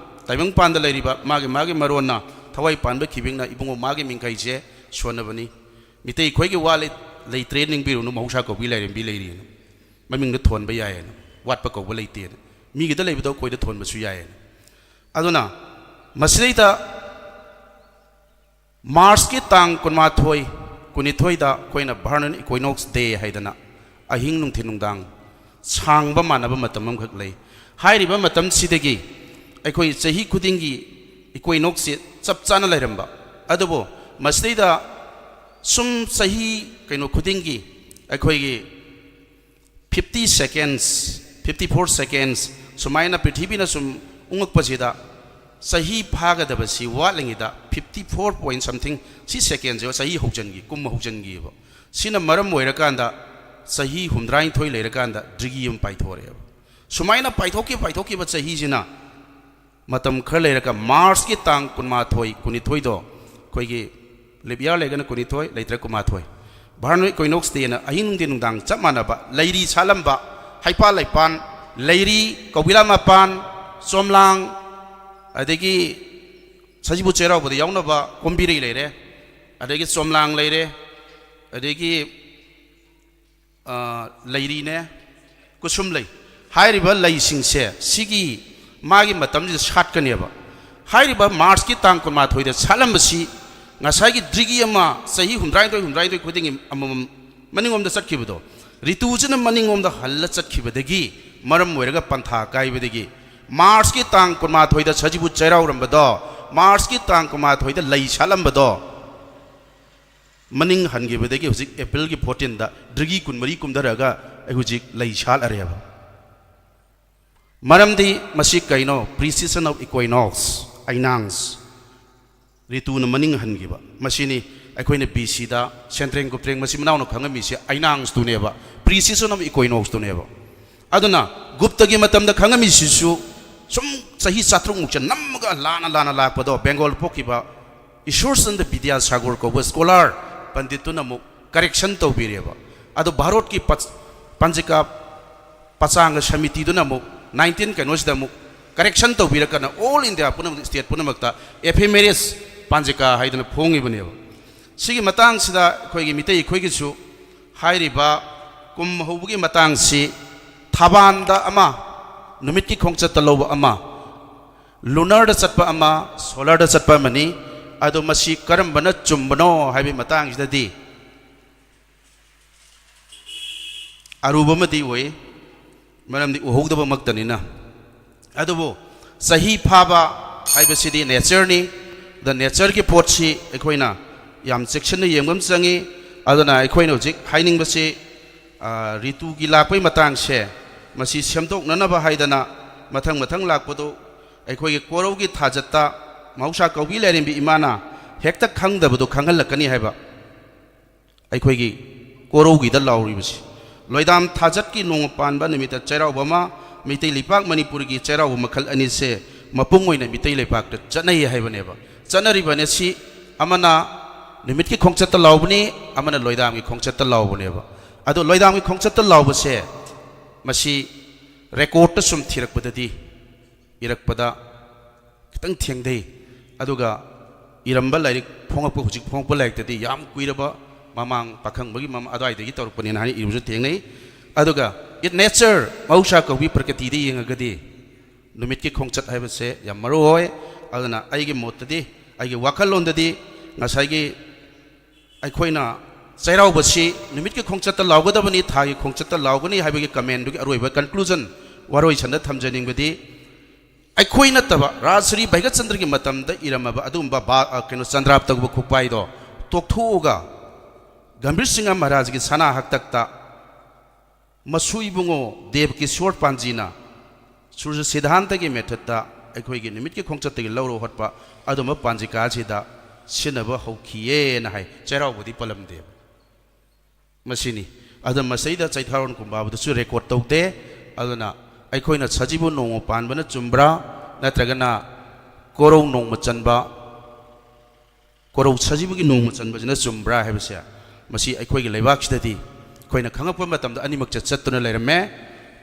ꯇꯥꯏꯕꯪꯄꯥꯟꯗ ꯂꯩꯔꯤꯕ ꯃꯥꯒꯤ ꯃꯥꯒꯤ ꯃꯔꯣꯟꯅ, ꯊꯋꯥꯏ ꯄꯥꯟꯕ ꯈꯤꯕꯤꯡꯅ ꯏꯕꯨꯡꯉꯣ ꯃꯥꯒꯤ ꯃꯤꯡꯈꯩꯁꯦ ꯁꯣꯟꯅꯕꯅꯤ꯫ ꯃꯤꯇꯩ ꯑꯩꯈꯣꯏꯒꯤ ꯋꯥ ꯂꯩ-, ꯂꯩꯇ꯭ꯔꯦ ꯅꯤꯡꯕꯤꯔꯨꯅꯨ, ꯃꯍꯧꯁꯥ ꯀꯧꯕꯤ ꯂꯥꯏꯔꯦꯝꯕꯤ ꯂꯩꯔꯤꯅ꯫ ꯃꯃꯤꯡꯗ ꯊꯣꯟꯕ ꯌꯥꯏꯌꯦꯅ, ꯋꯥꯠꯄ ꯀꯧꯕ ꯂꯩꯇꯦꯅ꯫ ꯃꯤꯒꯤꯗ ꯂꯩꯕꯗꯣ ꯑꯩꯈꯣꯏꯗ ꯊꯣꯟꯕꯁꯨ ꯌꯥꯏꯌꯦꯅ꯫ ꯑꯗꯨꯅ ꯃꯁꯤꯗꯩꯗ ꯃꯥꯔꯁꯀꯤ ꯇꯥꯡ ꯀꯨꯟꯃꯥꯊꯣꯏ, ꯀꯨꯟꯅꯤꯊꯣꯏꯗ ꯑꯩꯈꯣꯏꯅ Vernal Equinox Day ꯍꯥꯏꯗꯅ ꯑꯍꯤꯡ ꯅꯨꯡꯊꯤꯜ ꯅꯨꯡꯗꯥꯡ ꯁꯥꯡꯕ ꯃꯥꯟꯅꯕ ꯃꯇꯝ ꯑꯃꯈꯛ ꯂꯩ꯫ ꯍꯥꯏꯔꯤꯕ ꯃꯇꯝꯁꯤꯗꯒꯤ ꯑꯩꯈꯣꯏ ꯆꯍꯤ ꯈꯨꯗꯤꯡꯒꯤ ꯏꯀꯣꯏꯅꯣꯛꯁꯁꯦ ꯆꯞ ꯆꯥꯅ ꯂꯩꯔꯝꯕ, ꯑꯗꯨꯕꯨ ꯃꯁꯤꯗꯩꯗ ꯁꯨꯝ ꯆꯍꯤ ꯀꯩꯅꯣ ꯈꯨꯗꯤꯡꯒꯤ ꯑꯩꯈꯣꯏꯒꯤ fifty seconds, fifty four seconds ꯁꯨꯃꯥꯏꯅ ꯄ꯭ꯔꯤꯊꯤꯕꯤꯅ ꯁꯨꯝ ꯎꯪꯉꯛꯄꯁꯤꯗ ꯆꯍꯤ ꯐꯥꯒꯗꯕꯁꯤ ꯋꯥꯠꯂꯤꯉꯩꯗ fifty four point something ꯁꯤ ꯁꯦꯀꯦꯟꯁꯦ ꯆꯍꯤ ꯍꯧꯖꯤꯟꯈꯤ, ꯀꯨꯝ ꯍꯧꯖꯤꯟꯈꯤꯕ꯫ ꯁꯤꯅ ꯃꯔꯝ ꯑꯣꯏꯔꯀꯥꯟꯗ ꯆꯍꯤ ꯍꯨꯝꯗ꯭ꯔꯥꯅꯤꯊꯣꯏ ꯂꯩꯔꯀꯥꯟꯗ ꯗ꯭ꯔꯤꯒꯤ ꯑꯃ ꯄꯥꯏꯊꯣꯔꯛꯑꯦꯕ꯫ ꯁꯨꯃꯥꯏꯅ ꯄꯥꯏꯊꯣꯛꯈꯤ, ꯄꯥꯏꯊꯣꯛꯈꯤꯕ ꯆꯍꯤꯁꯤꯅ ꯃꯇꯝ ꯈꯔ ꯂꯩꯔꯒ ꯃꯥꯔꯁꯀꯤ ꯇꯥꯡ ꯀꯨꯟꯃꯥꯊꯣꯏ, ꯀꯨꯟꯅꯤꯊꯣꯏꯗꯣ ꯑꯩꯈꯣꯏꯒꯤ ꯂꯤꯞ ꯌꯥꯔ ꯂꯩꯔꯒꯅ ꯀꯨꯟꯅꯤꯊꯣꯏ, ꯂꯩꯇ꯭ꯔ ꯀꯨꯟꯃꯥꯊꯣꯏ꯫ Vernal equinox ꯗꯦꯅ ꯑꯍꯤꯡ ꯅꯨꯡꯊꯤꯟ ꯅꯨꯡꯗꯥꯡ ꯆꯞ ꯃꯥꯟꯅꯕ ꯂꯩꯔꯤ ꯁꯥꯠꯂꯝꯕ, ꯍꯩꯄꯥꯜ ꯂꯩꯄꯥꯟ, ꯂꯩꯔꯤ, ꯀꯧꯕꯤꯂꯥ ꯃꯄꯥꯟ, ꯆꯣꯝꯂꯥꯡ, ꯑꯗꯒꯤ ꯁꯖꯤꯕꯨ ꯆꯩꯔꯥꯎꯕꯗ ꯌꯥꯎꯅꯕ ꯀꯣꯝꯕꯤꯔꯩ ꯂꯩꯔꯦ, ꯑꯗꯒꯤ ꯆꯣꯝꯂꯥꯡ ꯂꯩꯔꯦ, ꯑꯗꯒꯤ ꯑ, ꯂꯩꯔꯤꯅꯦ, ꯀꯨꯁꯨꯝ ꯂꯩ꯫ ꯍꯥꯏꯔꯤꯕ ꯂꯩꯁꯤꯡꯁꯦ ꯁꯤꯒꯤ ꯃꯥꯒꯤ ꯃꯇꯝꯁꯤꯗ ꯁꯥꯠꯀꯅꯦꯕ꯫ ꯍꯥꯏꯔꯤꯕ ꯃꯥꯔꯁꯀꯤ ꯇꯥꯡ ꯀꯨꯟꯃꯥꯊꯣꯏꯗ ꯁꯥꯠꯂꯝꯕꯁꯤ ꯉꯁꯥꯏꯒꯤ ꯗ꯭ꯔꯤꯒꯤ ꯑꯃ ꯆꯍꯤ ꯍꯨꯝꯗ꯭ꯔꯥꯅꯤꯊꯣꯏ, ꯍꯨꯝꯗ꯭ꯔꯥꯅꯤꯊꯣꯏ ꯈꯨꯗꯤꯡꯒꯤ ꯑꯃꯃꯝ ꯃꯅꯤꯡꯂꯣꯝꯗ ꯆꯠꯈꯤꯕꯗꯣ, ꯔꯤꯇꯨꯁꯤꯅ ꯃꯅꯤꯡꯂꯣꯝꯗ ꯍꯜꯂ ꯆꯠꯈꯤꯕꯗꯒꯤ ꯃꯔꯝ ꯑꯣꯏꯔꯒ ꯄꯟꯊꯥ ꯀꯥꯏꯕꯗꯒꯤ ꯃꯥꯔꯁꯀꯤ ꯇꯥꯡ ꯀꯨꯟꯃꯥꯊꯣꯏꯗ ꯁꯖꯤꯕꯨ ꯆꯩꯔꯥꯎꯔꯝꯕꯗꯣ ꯃꯥꯔꯁꯀꯤ ꯇꯥꯡ ꯀꯨꯟꯃꯥꯊꯣꯏꯗ ꯂꯩ ꯁꯥꯠꯂꯝꯕꯗꯣ ꯃꯅꯤꯡ ꯍꯟꯈꯤꯕꯗꯒꯤ ꯍꯧꯖꯤꯛ ꯑꯦꯄ꯭ꯔꯤꯜꯒꯤ ꯐꯣꯔꯇꯤꯟꯗ ꯗ꯭ꯔꯤꯒꯤ ꯀꯨꯟꯃꯔꯤ ꯀꯨꯝꯊꯔꯒ ꯑꯩ ꯍꯧꯖꯤꯛ ꯂꯩ ꯁꯥꯠꯂꯔꯦꯕ꯫ ꯃꯔꯝꯗꯤ ꯃꯁꯤ ꯀꯩꯅꯣ? Precession of equinox, ꯑꯩꯅꯥꯡꯁ, ꯔꯤꯇꯨꯅ ꯃꯅꯤꯡ ꯍꯟꯈꯤꯕ꯫ ꯃꯁꯤꯅꯤ ꯑꯩꯈꯣꯏꯅ ꯕꯤ ꯁꯤꯗ ꯁꯦꯟꯗ꯭ꯔꯦꯡ ꯒꯨꯞꯇ꯭ꯔꯦꯡ ꯃꯆꯤꯟ ꯃꯅꯥꯎꯅ ꯈꯪꯉꯝꯃꯤꯁꯦ ꯑꯩꯅꯥꯡꯁꯇꯨꯅꯦꯕ, Precession of equinoxꯇꯨꯅꯦꯕ꯫ ꯑꯗꯨꯅ ꯒꯨꯞꯇꯒꯤ ꯃꯇꯝꯗ ꯈꯪꯉꯝꯃꯤꯁꯤꯁꯨ ꯁꯨꯝ ꯆꯍꯤ ꯆꯥꯇ꯭ꯔꯨꯛꯃꯨꯛꯁꯦ ꯅꯝꯃꯒ ꯂꯥꯟꯅ ꯂꯥꯟꯅ ꯂꯥꯛꯄꯗꯣ ꯕꯦꯡꯒꯣꯜ ꯄꯣꯛꯈꯤꯕ ꯏꯁꯣꯔꯆꯟꯗ ꯕꯤꯗ꯭ꯌꯥꯁꯥꯒꯔ ꯀꯧꯕ ꯁ꯭ꯀꯣꯂꯥꯔ ꯄꯟꯗꯤꯠꯇꯨꯅ ꯑꯃꯨꯛ ꯀꯔꯦꯛꯁꯟ ꯇꯧꯕꯤꯔꯦꯕ꯫ ꯑꯗꯣ ꯚꯥꯔꯣꯠꯀꯤ ꯄꯠ-, ꯄꯟꯖꯤꯀꯥ ꯄꯆꯥꯡꯒ ꯁꯃꯤꯇꯤꯗꯨꯅ ꯑꯃꯨꯛ ꯅꯥꯏꯟꯇꯤꯟ ꯀꯩꯅꯣꯁꯤꯗ ꯑꯃꯨꯛ ꯀꯔꯦꯛꯁꯟ ꯇꯧꯕꯤꯔꯀꯥꯟꯗ ꯑꯣꯜ ꯏꯟꯗꯤꯌꯥ ꯄꯨꯝꯅꯃꯛ, ꯁ꯭ꯇꯦꯠ ꯄꯨꯝꯅꯃꯛꯇ ꯑꯦꯐꯦꯃꯦꯔꯤꯁ ꯄꯥꯟꯖꯤꯀꯥ ꯍꯥꯏꯗꯅ ꯐꯣꯡꯉꯤꯕꯅꯦꯕ꯫ ꯁꯤꯒꯤ ꯃꯇꯥꯡꯁꯤꯗ ꯑꯩꯈꯣꯏꯒꯤ ꯃꯤꯇꯩ ꯑꯩꯈꯣꯏꯒꯤꯁꯨ ꯍꯥꯏꯔꯤꯕ ꯀꯨꯝ ꯍꯧꯕꯒꯤ ꯃꯇꯥꯡꯁꯤ ꯊꯥꯕꯥꯟꯗ ꯑꯃ, ꯅꯨꯃꯤꯠꯀꯤ ꯈꯣꯡꯆꯠꯇ ꯂꯧꯕ ꯑꯃ, ꯂꯨꯅꯔꯗ ꯆꯠꯄ ꯑꯃ, ꯁꯣꯂꯔꯗ ꯆꯠꯄ ꯑꯃꯅꯤ꯫ ꯑꯗꯣ ꯃꯁꯤ ꯀꯔꯝꯕꯅ ꯆꯨꯝꯕꯅꯣ ꯍꯥꯏꯕꯒꯤ ꯃꯇꯥꯡꯁꯤꯗꯗꯤ ꯑꯔꯨꯕ ꯑꯃꯗꯤ ꯑꯣꯏ, ꯃꯔꯝꯗꯤ ꯎꯍꯧꯗꯕꯃꯛꯇꯅꯤꯅ꯫ ꯑꯗꯨꯕꯨ ꯆꯍꯤ ꯐꯥꯕ ꯍꯥꯏꯕꯁꯤꯗꯤ ꯅꯦꯆꯔꯅꯤ꯫ ꯑꯗ ꯅꯦꯆꯔꯒꯤ ꯄꯣꯠꯁꯤ ꯑꯩꯈꯣꯏꯅ ꯌꯥꯝ ꯆꯦꯛꯁꯤꯟꯅ ꯌꯦꯡꯕ ꯑꯃ ꯆꯪꯉꯤ꯫ ꯑꯗꯨꯅ ꯑꯩꯈꯣꯏꯅ ꯍꯧꯖꯤꯛ ꯍꯥꯏꯅꯤꯡꯕꯁꯤ, ꯑ, ꯔꯤꯇꯨꯒꯤ ꯂꯥꯛꯄꯒꯤ ꯃꯇꯥꯡꯁꯦ, ꯃꯁꯤ ꯁꯦꯝꯗꯣꯛꯅꯅꯕ ꯍꯥꯏꯗꯅ ꯃꯊꯪ ꯃꯊꯪ ꯂꯥꯛꯄꯗꯨ ꯑꯩꯈꯣꯏꯒꯤ ꯀꯣꯔꯧꯒꯤ ꯊꯥꯖꯠꯇ ꯃꯍꯧꯁꯥ ꯀꯧꯕꯤ ꯂꯥꯏꯔꯦꯝꯕꯤ ꯏꯃꯥꯅ ꯍꯦꯛꯇ ꯈꯪꯗꯕꯗꯨ ꯈꯪꯍꯜꯂꯛꯀꯅꯤ ꯍꯥꯏꯕ꯫ ꯑꯩꯈꯣꯏꯒꯤ ꯀꯣꯔꯧꯒꯤꯗ ꯂꯥꯎꯔꯤꯕꯁꯤ꯫ ꯂꯣꯏꯗꯥꯝ ꯊꯥꯖꯠꯀꯤ ꯅꯣꯡꯃ ꯄꯥꯟꯕ ꯅꯨꯃꯤꯠꯇ ꯆꯩꯔꯥꯎꯕ ꯑꯃ, ꯃꯩꯇꯩ ꯂꯩꯄꯥꯛ ꯃꯅꯤꯄꯨꯔꯒꯤ ꯆꯩꯔꯥꯎꯕ ꯃꯈꯜ ꯑꯅꯤꯁꯦ ꯃꯄꯨꯡ ꯑꯣꯏꯅ ꯃꯤꯇꯩ ꯂꯩꯄꯥꯛꯇ ꯆꯠꯅꯩ ꯍꯥꯏꯕꯅꯦꯕ꯫ ꯆꯠꯅꯔꯤꯕ ꯑꯅꯤ ꯑꯁꯤ ꯑꯃꯅ ꯅꯨꯃꯤꯠꯀꯤ ꯈꯣꯡꯆꯠꯇ ꯂꯥꯎꯕꯅꯤ, ꯑꯃꯅ ꯂꯣꯏꯗꯥꯝꯒꯤ ꯈꯣꯡꯆꯠꯇ ꯂꯥꯎꯕꯅꯦꯕ꯫ ꯑꯗꯣ ꯂꯣꯏꯗꯥꯝꯒꯤ ꯈꯣꯡꯆꯠꯇ ꯂꯥꯎꯕꯁꯦ ꯃꯁꯤ ꯔꯦꯀꯣꯔꯠꯇ ꯁꯨꯝ ꯊꯤꯔꯛꯄꯗꯗꯤ, ꯏꯔꯛꯄꯗ ꯈꯤꯇꯪ ꯊꯦꯡꯊꯩ꯫ ꯑꯗꯨꯒ ꯏꯔꯝꯕ ꯂꯥꯏꯔꯤꯛ ꯐꯣꯡꯉꯛꯄ, ꯍꯧꯖꯤꯛ ꯐꯣꯡꯉꯛꯄ ꯂꯥꯏꯔꯤꯛꯇꯗꯤ ꯌꯥꯝ ꯀꯨꯏꯔꯕ ꯃꯃꯥꯡ ꯄꯥꯈꯪꯕꯒꯤ ꯃꯃꯥꯡ ꯑꯗꯨꯋꯥꯏꯗꯒꯤ ꯇꯧꯔꯛꯄꯅꯦꯅ ꯍꯥꯏꯅ ꯏꯕꯁꯨ ꯊꯦꯡꯅꯩ꯫ ꯑꯗꯨꯒ ꯏꯠ ꯅꯦꯆꯔ, ꯃꯍꯧꯁꯥ ꯀꯧꯕꯤ ꯄ꯭ꯔꯀ꯭ꯔꯤꯇꯤꯗ ꯌꯦꯡꯉꯒꯗꯤ ꯅꯨꯃꯤꯠꯀꯤ ꯈꯣꯡꯆꯠ ꯍꯥꯏꯕꯁꯦ ꯌꯥꯝ ꯃꯔꯨ ꯑꯣꯏ꯫ ꯑꯗꯨꯅ ꯑꯩꯒꯤ ꯃꯣꯠꯇꯗꯤ, ꯑꯩꯒꯤ ꯋꯥꯈꯜꯂꯣꯟꯗꯗꯤ ꯉꯁꯥꯏꯒꯤ ꯑꯩꯈꯣꯏꯅ ꯆꯩꯔꯥꯎꯕꯁꯤ ꯅꯨꯃꯤꯠꯀꯤ ꯈꯣꯡꯆꯠꯇ ꯂꯥꯎꯒꯗꯕꯅꯤ, ꯊꯥꯒꯤ ꯈꯣꯡꯆꯠꯇ ꯂꯥꯎꯒꯅꯤ ꯍꯥꯏꯕꯒꯤ ꯀꯃꯦꯟꯗꯨꯒꯤ ꯑꯔꯣꯏꯕ ꯀꯟꯀ꯭ꯂꯨꯖꯟ, ꯋꯥꯔꯣꯏꯁꯟꯗ ꯊꯝꯖꯅꯤꯡꯕꯗꯤ, ꯑꯩꯈꯣꯏ ꯅꯠꯇꯕ ꯔꯥꯖꯁ꯭ꯔꯤ ꯚꯩꯒꯆꯟꯗ꯭ꯔꯒꯤ ꯃꯇꯝꯗ ꯏꯔꯝꯃꯕ ꯑꯗꯨꯒꯨꯝꯕ ꯕꯥ-, ꯑ, ꯀꯩꯅꯣ, ꯆꯟꯗ꯭ꯔꯥꯞꯇ ꯀꯧꯕ ꯈꯨꯛꯄꯥꯏꯗꯣ ꯇꯣꯛꯊꯣꯛꯑꯒ ꯒꯝꯚꯤꯔ ꯁꯤꯡꯍ ꯃꯍꯥꯔꯥꯖꯒꯤ ꯁꯅꯥ ꯍꯥꯛꯇꯛꯇ ꯃꯁꯨ ꯏꯕꯨꯡꯉꯣ ꯗꯦꯕ ꯀꯤꯁꯣꯔ ꯄꯥꯟꯖꯤꯅ ꯁꯨꯔꯖ ꯁꯤꯗꯥꯟꯇꯒꯤ ꯃꯦꯊꯠꯇ ꯑꯩꯈꯣꯏꯒꯤ ꯅꯨꯃꯤꯠꯀꯤ ꯈꯣꯡꯆꯠꯇꯒꯤ ꯂꯧꯔ ꯍꯣꯠꯄ ꯑꯗꯨꯝꯕ ꯄꯥꯟꯖꯤꯀꯥꯁꯤꯗ ꯁꯤꯖꯤꯟꯅꯕ ꯍꯧꯈꯤꯌꯦꯅ ꯍꯥꯏ꯫ ꯆꯩꯔꯥꯎꯕꯗꯤ ꯄꯜꯂꯝꯗꯦꯕ꯫ ꯃꯁꯤꯅꯤ꯫ ꯑꯗꯨ ꯃꯁꯤꯗ ꯆꯩꯊꯥꯔꯣꯟ ꯀꯨꯝꯕꯥꯕꯗꯁꯨ ꯔꯦꯀꯣꯔꯠ ꯇꯧꯗꯦ꯫ ꯑꯗꯨꯅ ꯑꯩꯈꯣꯏꯅ ꯁꯖꯤꯕꯨ ꯅꯣꯡꯃ ꯄꯥꯟꯕꯅ ꯆꯨꯝꯕ꯭ꯔꯥ, ꯅꯠꯇ꯭ꯔꯒꯅ ꯀꯣꯔꯧ ꯅꯣꯡꯃ ꯆꯟꯕ, ꯀꯣꯔꯧ ꯁꯖꯤꯕꯨꯒꯤ ꯅꯣꯡꯃ ꯆꯟꯕꯁꯤꯅ ꯆꯨꯝꯕ꯭ꯔꯥ ꯍꯥꯏꯕꯁꯦ, ꯃꯁꯤ ꯑꯩꯈꯣꯏꯒꯤ ꯂꯩꯕꯥꯛꯁꯤꯗꯗꯤ ꯑꯩꯈꯣꯏꯅ ꯈꯪꯉꯛꯄ ꯃꯇꯝꯗ ꯑꯅꯤꯃꯛ ꯆꯠ-, ꯆꯠꯇꯨꯅ ꯂꯩꯔꯝꯃꯦ꯫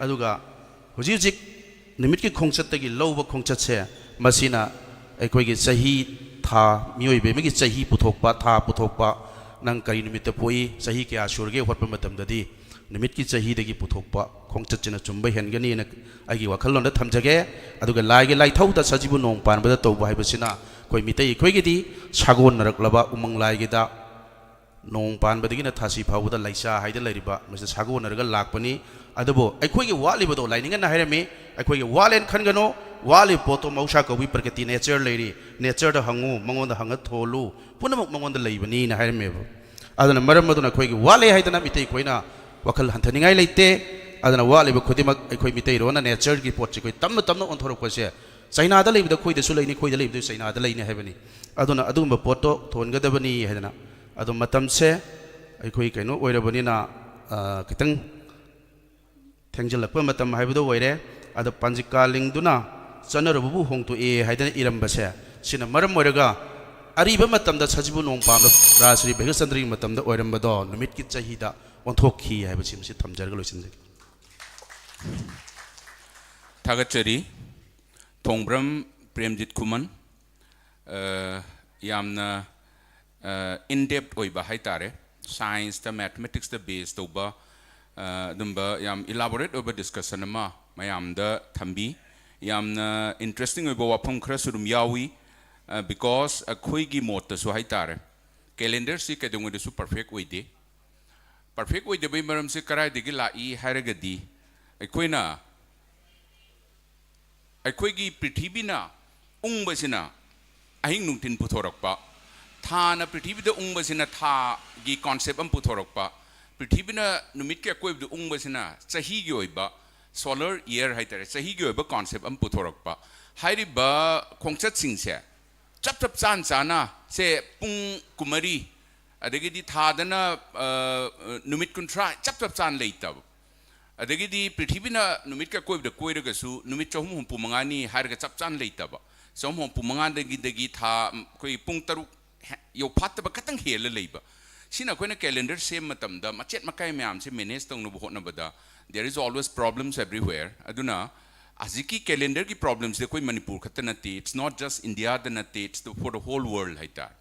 ꯑꯗꯨꯒ ꯍꯧꯖꯤꯛ ꯍꯧꯖꯤꯛ ꯅꯨꯃꯤꯠꯀꯤ ꯈꯣꯡꯆꯠꯇꯒꯤ ꯂꯧꯕ ꯈꯣꯡꯆꯠꯁꯦ, ꯃꯁꯤꯅ ꯑꯩꯈꯣꯏꯒꯤ ꯆꯍꯤ, ꯊꯥ, ꯃꯤꯑꯣꯏꯕ ꯑꯃꯒꯤ ꯆꯍꯤ ꯄꯨꯊꯣꯛꯄ, ꯊꯥ ꯄꯨꯊꯣꯛꯄ, ꯅꯪ ꯀꯔꯤ ꯅꯨꯃꯤꯠꯇ ꯄꯣꯛꯏ, ꯆꯍꯤ ꯀꯌꯥ ꯁꯨꯔꯒꯦ ꯍꯣꯠꯄ ꯃꯇꯝꯗꯗꯤ ꯅꯨꯃꯤꯠꯀꯤ ꯆꯍꯤꯗꯒꯤ ꯄꯨꯊꯣꯛꯄ ꯈꯣꯡꯆꯠꯁꯤꯅ ꯆꯨꯝꯕ ꯍꯦꯟꯒꯅꯤꯅ ꯑꯩꯒꯤ ꯋꯥꯈꯜꯂꯣꯟꯗ ꯊꯝꯖꯒꯦ꯫ ꯑꯗꯨꯒ ꯂꯥꯏꯒꯤ ꯂꯥꯏꯊꯧꯗ ꯁꯖꯤꯕꯨ ꯅꯣꯡ ꯄꯥꯟꯕꯗ ꯇꯧꯕ ꯍꯥꯏꯕꯁꯤꯅ ꯑꯩꯈꯣꯏ ꯃꯤꯇꯩ ꯑꯩꯈꯣꯏꯒꯤꯗꯤ ꯁꯥꯒꯣꯟꯅꯔꯛꯂꯕ ꯎꯃꯪ ꯂꯥꯏꯒꯤꯗ ꯅꯣꯡ ꯄꯥꯟꯕꯗꯒꯤꯅ ꯊꯥꯁꯤ ꯐꯥꯎꯕꯗ ꯂꯩꯆꯥ ꯍꯥꯏꯗ ꯂꯩꯔꯤꯕ, ꯃꯁꯤ ꯁꯥꯒꯣꯟꯅꯔꯒ ꯂꯥꯛꯄꯅꯤ꯫ ꯑꯗꯨꯕꯨ ꯑꯩꯈꯣꯏꯒꯤ ꯋꯥꯠꯂꯤꯕꯗꯣ ꯂꯥꯏꯅꯤꯡꯉꯅ ꯍꯥꯏꯔꯝꯃꯤ, ꯑꯩꯈꯣꯏꯒꯤ ꯋꯥꯠꯂꯦꯅ ꯈꯟꯒꯅꯨ꯫ ꯋꯥꯠꯂꯤꯕ ꯄꯣꯠꯇꯣ ꯃꯍꯧꯁꯥ ꯀꯧꯕꯤ ꯄ꯭ꯔꯀ꯭ꯔꯤꯇꯤ, ꯅꯦꯆꯔ ꯂꯩꯔꯤ, ꯅꯦꯆꯔꯗ ꯍꯪꯉꯨ, ꯃꯉꯣꯟꯗ ꯍꯪꯉ ꯊꯣꯜꯂꯨ, ꯄꯨꯝꯅꯃꯛ ꯃꯉꯣꯟꯗ ꯂꯩꯕꯅꯤꯅ ꯍꯥꯏꯔꯝꯃꯦꯕ꯫ ꯑꯗꯨꯅ ꯃꯔꯝ ꯑꯗꯨꯅ ꯑꯩꯈꯣꯏꯒꯤ ꯋꯥꯠꯂꯦ ꯍꯥꯏꯗꯅ ꯃꯤꯇꯩ ꯑꯩꯈꯣꯏꯅ ꯋꯥꯈꯜ ꯍꯟꯊꯅꯤꯡꯉꯥꯏ ꯂꯩꯇꯦ꯫ ꯑꯗꯨꯅ ꯋꯥꯠꯂꯤꯕ ꯈꯨꯗꯤꯡꯃꯛ ꯑꯩꯈꯣꯏ ꯃꯤꯇꯩꯔꯣꯟꯅ ꯅꯦꯆꯔꯒꯤ ꯄꯣꯠꯁꯤ ꯑꯩꯈꯣꯏ ꯇꯞꯅ ꯇꯞꯅ ꯑꯣꯟꯊꯣꯔꯛꯄꯁꯦ, ꯆꯩꯅꯥꯗ ꯂꯩꯕꯗ ꯑꯩꯈꯣꯏꯗꯁꯨ ꯂꯩꯅꯤ, ꯑꯩꯈꯣꯏꯗ ꯂꯩꯕꯗ ꯆꯩꯅꯥꯗ ꯂꯩꯅꯤ ꯍꯥꯏꯕꯅꯤ꯫ ꯑꯗꯨꯅ ꯑꯗꯨꯒꯨꯝꯕ ꯄꯣꯠꯇꯣ ꯊꯣꯟꯒꯗꯕꯅꯤ ꯍꯥꯏꯗꯅ꯫ ꯑꯗꯣ ꯃꯇꯝꯁꯦ ꯑꯩꯈꯣꯏ ꯀꯩꯅꯣ ꯑꯣꯏꯔꯕꯅꯤꯅ, ꯑ, ꯈꯤꯇꯪ ꯊꯦꯡꯖꯤꯜꯂꯛꯄ ꯃꯇꯝ ꯍꯥꯏꯕꯗꯨ ꯑꯣꯏꯔꯦ꯫ ꯑꯗꯣ ꯄꯥꯟꯖꯤꯀꯥ ꯂꯤꯡꯗꯨꯅ ꯆꯠꯅꯔꯨꯕꯕꯨ ꯍꯣꯡꯗꯣꯛꯑꯦ ꯍꯥꯏꯗꯅ ꯏꯔꯝꯕꯁꯦ, ꯁꯤꯅ ꯃꯔꯝ ꯑꯣꯏꯔꯒ ꯑꯔꯤꯕ ꯃꯇꯝꯗ ꯁꯖꯤꯕꯨ ꯅꯣꯡꯄꯥꯟꯕ ꯔꯥꯖ ꯁ꯭ꯔꯤ ꯚꯩꯒ꯭ꯌꯆꯟꯗ꯭ꯔꯒꯤ ꯃꯇꯝꯗ ꯑꯣꯏꯔꯝꯕꯗꯣ ꯅꯨꯃꯤꯠꯀꯤ ꯆꯍꯤꯗ ꯑꯣꯟꯊꯣꯛꯈꯤ ꯍꯥꯏꯕꯁꯤꯃꯁꯨ ꯊꯝꯖꯔꯒ ꯂꯣꯏꯁꯤꯟꯖꯒꯦ꯫ ꯊꯥꯒꯠꯆꯔꯤ꯫ ꯊꯣꯡꯕ꯭ꯔꯝ ꯄ꯭ꯔꯦꯝꯖꯤꯠ ꯈꯨꯃꯟ꯫ ꯑ, ꯌꯥꯝꯅ ꯏꯟ ꯗꯦꯞ ꯑꯣꯏꯕ ꯍꯥꯏ ꯇꯥꯔꯦ, ꯁꯥꯏꯟꯁꯇ, ꯃꯦꯊꯃꯦꯇꯤꯛꯁꯇ ꯕꯦꯁ ꯇꯧꯕ, ꯑ, ꯑꯗꯨꯝꯕ ꯌꯥꯝ ꯏꯂꯥꯕꯣꯔꯦꯠ ꯑꯣꯏꯕ ꯗꯤꯁꯀꯁꯟ ꯑꯃ ꯃꯌꯥꯝꯗ ꯊꯝꯕꯤ꯫ ꯌꯥꯝꯅ ꯏꯟꯇꯔꯦꯁꯇꯤꯡ ꯑꯣꯏꯕ ꯋꯥꯐꯝ ꯈꯔꯁꯨ ꯑꯗꯨꯝ ꯌꯥꯎꯏ꯫ ꯕꯤꯀꯣꯁ ꯑꯩꯈꯣꯏꯒꯤ ꯃꯣꯠꯇꯁꯨ ꯍꯥꯏ ꯇꯥꯔꯦ, ꯀꯦꯂꯦꯟꯗꯔꯁꯤ ꯀꯩꯗꯧꯉꯩꯗꯁꯨ ꯄꯔꯐꯦꯛ ꯑꯣꯏꯗꯦ꯫ ꯄꯔꯐꯦꯛ ꯑꯣꯏꯗꯕꯒꯤ ꯃꯔꯝꯁꯤ ꯀꯗꯥꯏꯗꯒꯤ ꯂꯥꯛꯏ ꯍꯥꯏꯔꯒꯗꯤ, ꯑꯩꯈꯣꯏꯅ ꯑꯩꯈꯣꯏꯒꯤ ꯄ꯭ꯔꯤꯊꯤꯕꯤꯅ ꯎꯪꯕꯁꯤꯅ ꯑꯍꯤꯡ ꯅꯨꯡꯊꯤꯟ ꯄꯨꯊꯣꯔꯛꯄ, ꯊꯥꯅ ꯄ꯭ꯔꯤꯊꯤꯕꯤꯗ ꯎꯪꯕꯁꯤꯅ ꯊꯥꯒꯤ ꯀꯣꯟꯁꯦꯞ ꯑꯃ ꯄꯨꯊꯣꯔꯛꯄ, ꯄ꯭ꯔꯤꯊꯤꯕꯤꯅ ꯅꯨꯃꯤꯠꯀꯤ ꯑꯀꯣꯏꯕꯗ ꯎꯪꯕꯁꯤꯅ ꯆꯍꯤꯒꯤ ꯑꯣꯏꯕ, ꯁꯣꯂꯔ ꯏꯌꯔ ꯍꯥꯏꯇꯥꯔꯦ, ꯆꯍꯤꯒꯤ ꯑꯣꯏꯕ ꯀꯣꯟꯁꯦꯞ ꯑꯃ ꯄꯨꯊꯣꯔꯛꯄ꯫ ꯍꯥꯏꯔꯤꯕ ꯈꯣꯡꯆꯠꯁꯤꯡꯁꯦ ꯆꯞ ꯆꯞ ꯆꯥꯟ ꯆꯥꯅ ꯁꯦ ꯄꯨꯡ ꯀꯨꯟꯃꯔꯤ, ꯑꯗꯒꯤꯗꯤ ꯊꯥꯗꯅ, ꯑ, ꯅꯨꯃꯤꯠ ꯀꯨꯟꯊ꯭ꯔꯥ ꯆꯞ ꯆꯞ ꯆꯥꯅ ꯂꯩꯇꯕ꯫ ꯑꯗꯒꯤꯗꯤ ꯄ꯭ꯔꯤꯊꯤꯕꯤꯅ ꯅꯨꯃꯤꯠꯀꯤ ꯑꯀꯣꯏꯕꯗ ꯀꯣꯏꯔꯒꯁꯨ ꯅꯨꯃꯤꯠ ꯆꯍꯨꯝ ꯍꯨꯝꯐꯨ ꯃꯉꯥꯅꯤ ꯍꯥꯏꯔꯒ ꯆꯞ ꯆꯥꯅ ꯂꯩꯇꯕ꯫ ꯆꯍꯨꯝ ꯍꯨꯝꯐꯨ ꯃꯉꯥꯗꯒꯤꯗꯒꯤ ꯊꯥ, ꯑꯩꯈꯣꯏ ꯄꯨꯡ ꯇꯔꯨꯛ ꯍꯦ-, ꯌꯧꯐꯥꯠꯇꯕ ꯈꯇꯪ ꯍꯦꯜꯂ ꯂꯩꯕ꯫ ꯁꯤꯅ ꯑꯩꯈꯣꯏꯅ ꯀꯦꯂꯦꯟꯗꯔ ꯁꯦꯝꯕ ꯃꯇꯝꯗ ꯃꯆꯦꯠ ꯃꯀꯥꯏ ꯃꯌꯥꯝꯁꯦ ꯃꯦꯅꯦꯖ ꯇꯧꯅꯕ ꯍꯣꯠꯅꯕꯗ there is always problems everywhere꯫ ꯑꯗꯨꯅ ꯍꯧꯖꯤꯛꯀꯤ ꯀꯦꯂꯦꯟꯗꯔꯒꯤ ꯄ꯭ꯔꯣꯕ꯭ꯂꯦꯝꯁꯤꯗꯤ ꯑꯩꯈꯣꯏ ꯃꯅꯤꯄꯨꯔ ꯈꯛꯇ ꯅꯠꯇꯦ, it's not just India ꯗ ꯅꯠꯇꯦ, it's the, for the whole world ꯍꯥꯏꯇꯥꯔꯦ꯫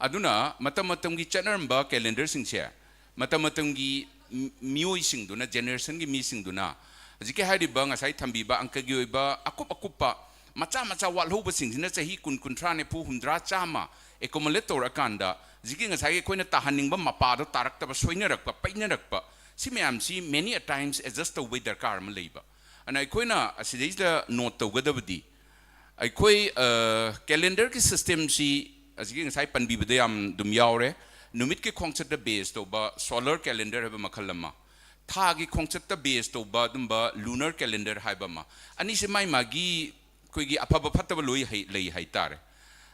ꯑꯗꯨꯅ ꯃꯇꯝ ꯃꯇꯝꯒꯤ ꯆꯠꯅꯔꯝꯕ ꯀꯦꯂꯦꯟꯗꯔꯁꯤꯡꯁꯦ ꯃꯇꯝ ꯃꯇꯝꯒꯤ ꯃꯤ-, ꯃꯤꯑꯣꯏꯁꯤꯡꯗꯨꯅ, ꯖꯦꯅꯦꯔꯦꯁꯟꯒꯤ ꯃꯤꯁꯤꯡꯗꯨꯅ ꯍꯧꯖꯤꯛꯀꯤ ꯍꯥꯏꯔꯤꯕ ꯉꯁꯥꯏ ꯊꯝꯕꯤꯕ ꯑꯪꯀꯒꯤ ꯑꯣꯏꯕ ꯑꯀꯨꯞ ꯑꯀꯨꯞꯄ ꯃꯆꯥ ꯃꯆꯥ ꯋꯥꯠꯍꯧꯕꯁꯤꯡꯁꯤꯅ ꯆꯍꯤ ꯀꯨꯟ, ꯀꯨꯟꯊ꯭ꯔꯥ, ꯅꯤꯐꯨ, ꯍꯨꯝꯗ꯭ꯔꯥ, ꯆꯥꯝꯃ ꯑꯦꯀꯣꯃꯣꯂꯦꯠ ꯇꯧꯔꯛꯑꯀꯥꯟꯗ ꯍꯧꯖꯤꯛꯀꯤ ꯉꯁꯥꯏꯒꯤ ꯑꯩꯈꯣꯏꯅ ꯇꯥꯍꯟꯅꯤꯡꯕ ꯃꯄꯥꯗꯣ ꯇꯥꯔꯛꯇꯕ, ꯁꯣꯏꯅꯔꯛꯄ, ꯄꯩꯅꯔꯛꯄ, ꯁꯤ ꯃꯌꯥꯝꯁꯤ many a times adjust ꯇꯧꯕꯩ ꯗꯔꯀꯥꯔ ꯑꯃ ꯂꯩꯕ꯫ ꯑꯗꯨꯅ ꯑꯩꯈꯣꯏꯅ ꯑꯁꯤꯗꯩꯁꯤꯗ ꯅꯣꯠ ꯇꯧꯒꯗꯕꯗꯤ, ꯑꯩꯈꯣꯏ, ꯑ, ꯀꯦꯂꯦꯟꯗꯔꯒꯤ ꯁꯤꯁꯇꯦꯝꯁꯤ ꯑꯁꯤꯒꯤ ꯉꯁꯥꯏ ꯄꯟꯕꯤꯕꯗ ꯌꯥꯝ ꯑꯗꯨꯝ ꯌꯥꯎꯔꯦ꯫ ꯅꯨꯃꯤꯠꯀꯤ ꯈꯣꯡꯆꯠꯇ ꯕꯦꯁ ꯇꯧꯕ ꯁꯣꯂꯔ ꯀꯦꯂꯦꯟꯗꯔ ꯍꯥꯏꯕ ꯃꯈꯜ ꯑꯃ, ꯊꯥꯒꯤ ꯈꯣꯡꯆꯠꯇ ꯕꯦꯁ ꯇꯧꯕ ꯑꯗꯨꯝꯕ ꯂꯨꯅꯔ ꯀꯦꯂꯦꯟꯗꯔ ꯍꯥꯏꯕ ꯑꯃ, ꯑꯅꯤꯁꯦ ꯃꯥꯏ ꯃꯥꯒꯤ ꯑꯩꯈꯣꯏꯒꯤ ꯑꯐꯕ ꯐꯠꯇꯕ ꯂꯣꯏ ꯍꯩ-, ꯂꯩ ꯍꯥꯏꯇꯥꯔꯦ꯫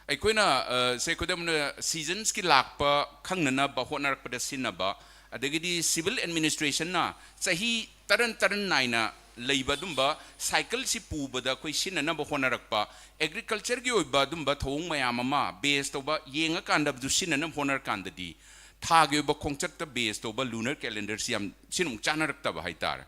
ꯑꯩꯈꯣꯏꯅ, ꯑ, ꯁꯦ ꯈꯨꯗꯝ ꯑꯣꯏꯅ ꯁꯤꯖꯟꯁꯀꯤ ꯂꯥꯛꯄ ꯈꯪꯅꯅꯕ ꯍꯣꯠꯅꯔꯛꯄꯗ ꯁꯤꯖꯤꯟꯅꯕ, ꯑꯗꯒꯤꯗꯤ ꯁꯤꯚꯤꯜ ꯑꯦꯗꯃꯤꯅꯤꯁꯇ꯭ꯔꯦꯁꯟꯅ ꯆꯍꯤ ꯇꯔꯟ ꯇꯔꯟ ꯅꯥꯏꯅ ꯂꯩꯕ ꯑꯗꯨꯝꯕ ꯁꯥꯏꯀꯜꯁꯤ ꯄꯨꯕꯗ ꯑꯩꯈꯣꯏ ꯁꯤꯖꯤꯟꯅꯅꯕ ꯍꯣꯠꯅꯔꯛꯄ, ꯑꯦꯒ꯭ꯔꯤꯀꯜꯆꯔꯒꯤ ꯑꯣꯏꯕ ꯑꯗꯨꯝꯕ ꯊꯧꯑꯣꯡ ꯃꯌꯥꯝ ꯑꯃ ꯕꯦꯁ ꯇꯧꯕ ꯌꯦꯡꯉꯀꯥꯟꯗ ꯑꯗꯨ ꯁꯤꯖꯤꯟꯅꯅꯕ ꯍꯣꯠꯅꯔꯀꯥꯟꯗꯗꯤ ꯊꯥꯒꯤ ꯑꯣꯏꯕ ꯈꯣꯡꯆꯠꯇ ꯕꯦꯁ ꯇꯧꯕ ꯂꯨꯅꯔ ꯀꯦꯂꯦꯟꯗꯔꯁꯤ ꯌꯥꯝ ꯁꯤꯅ ꯑꯃꯨꯛ ꯆꯥꯟꯅꯔꯛꯇꯕ ꯍꯥꯏꯇꯥꯔꯦ꯫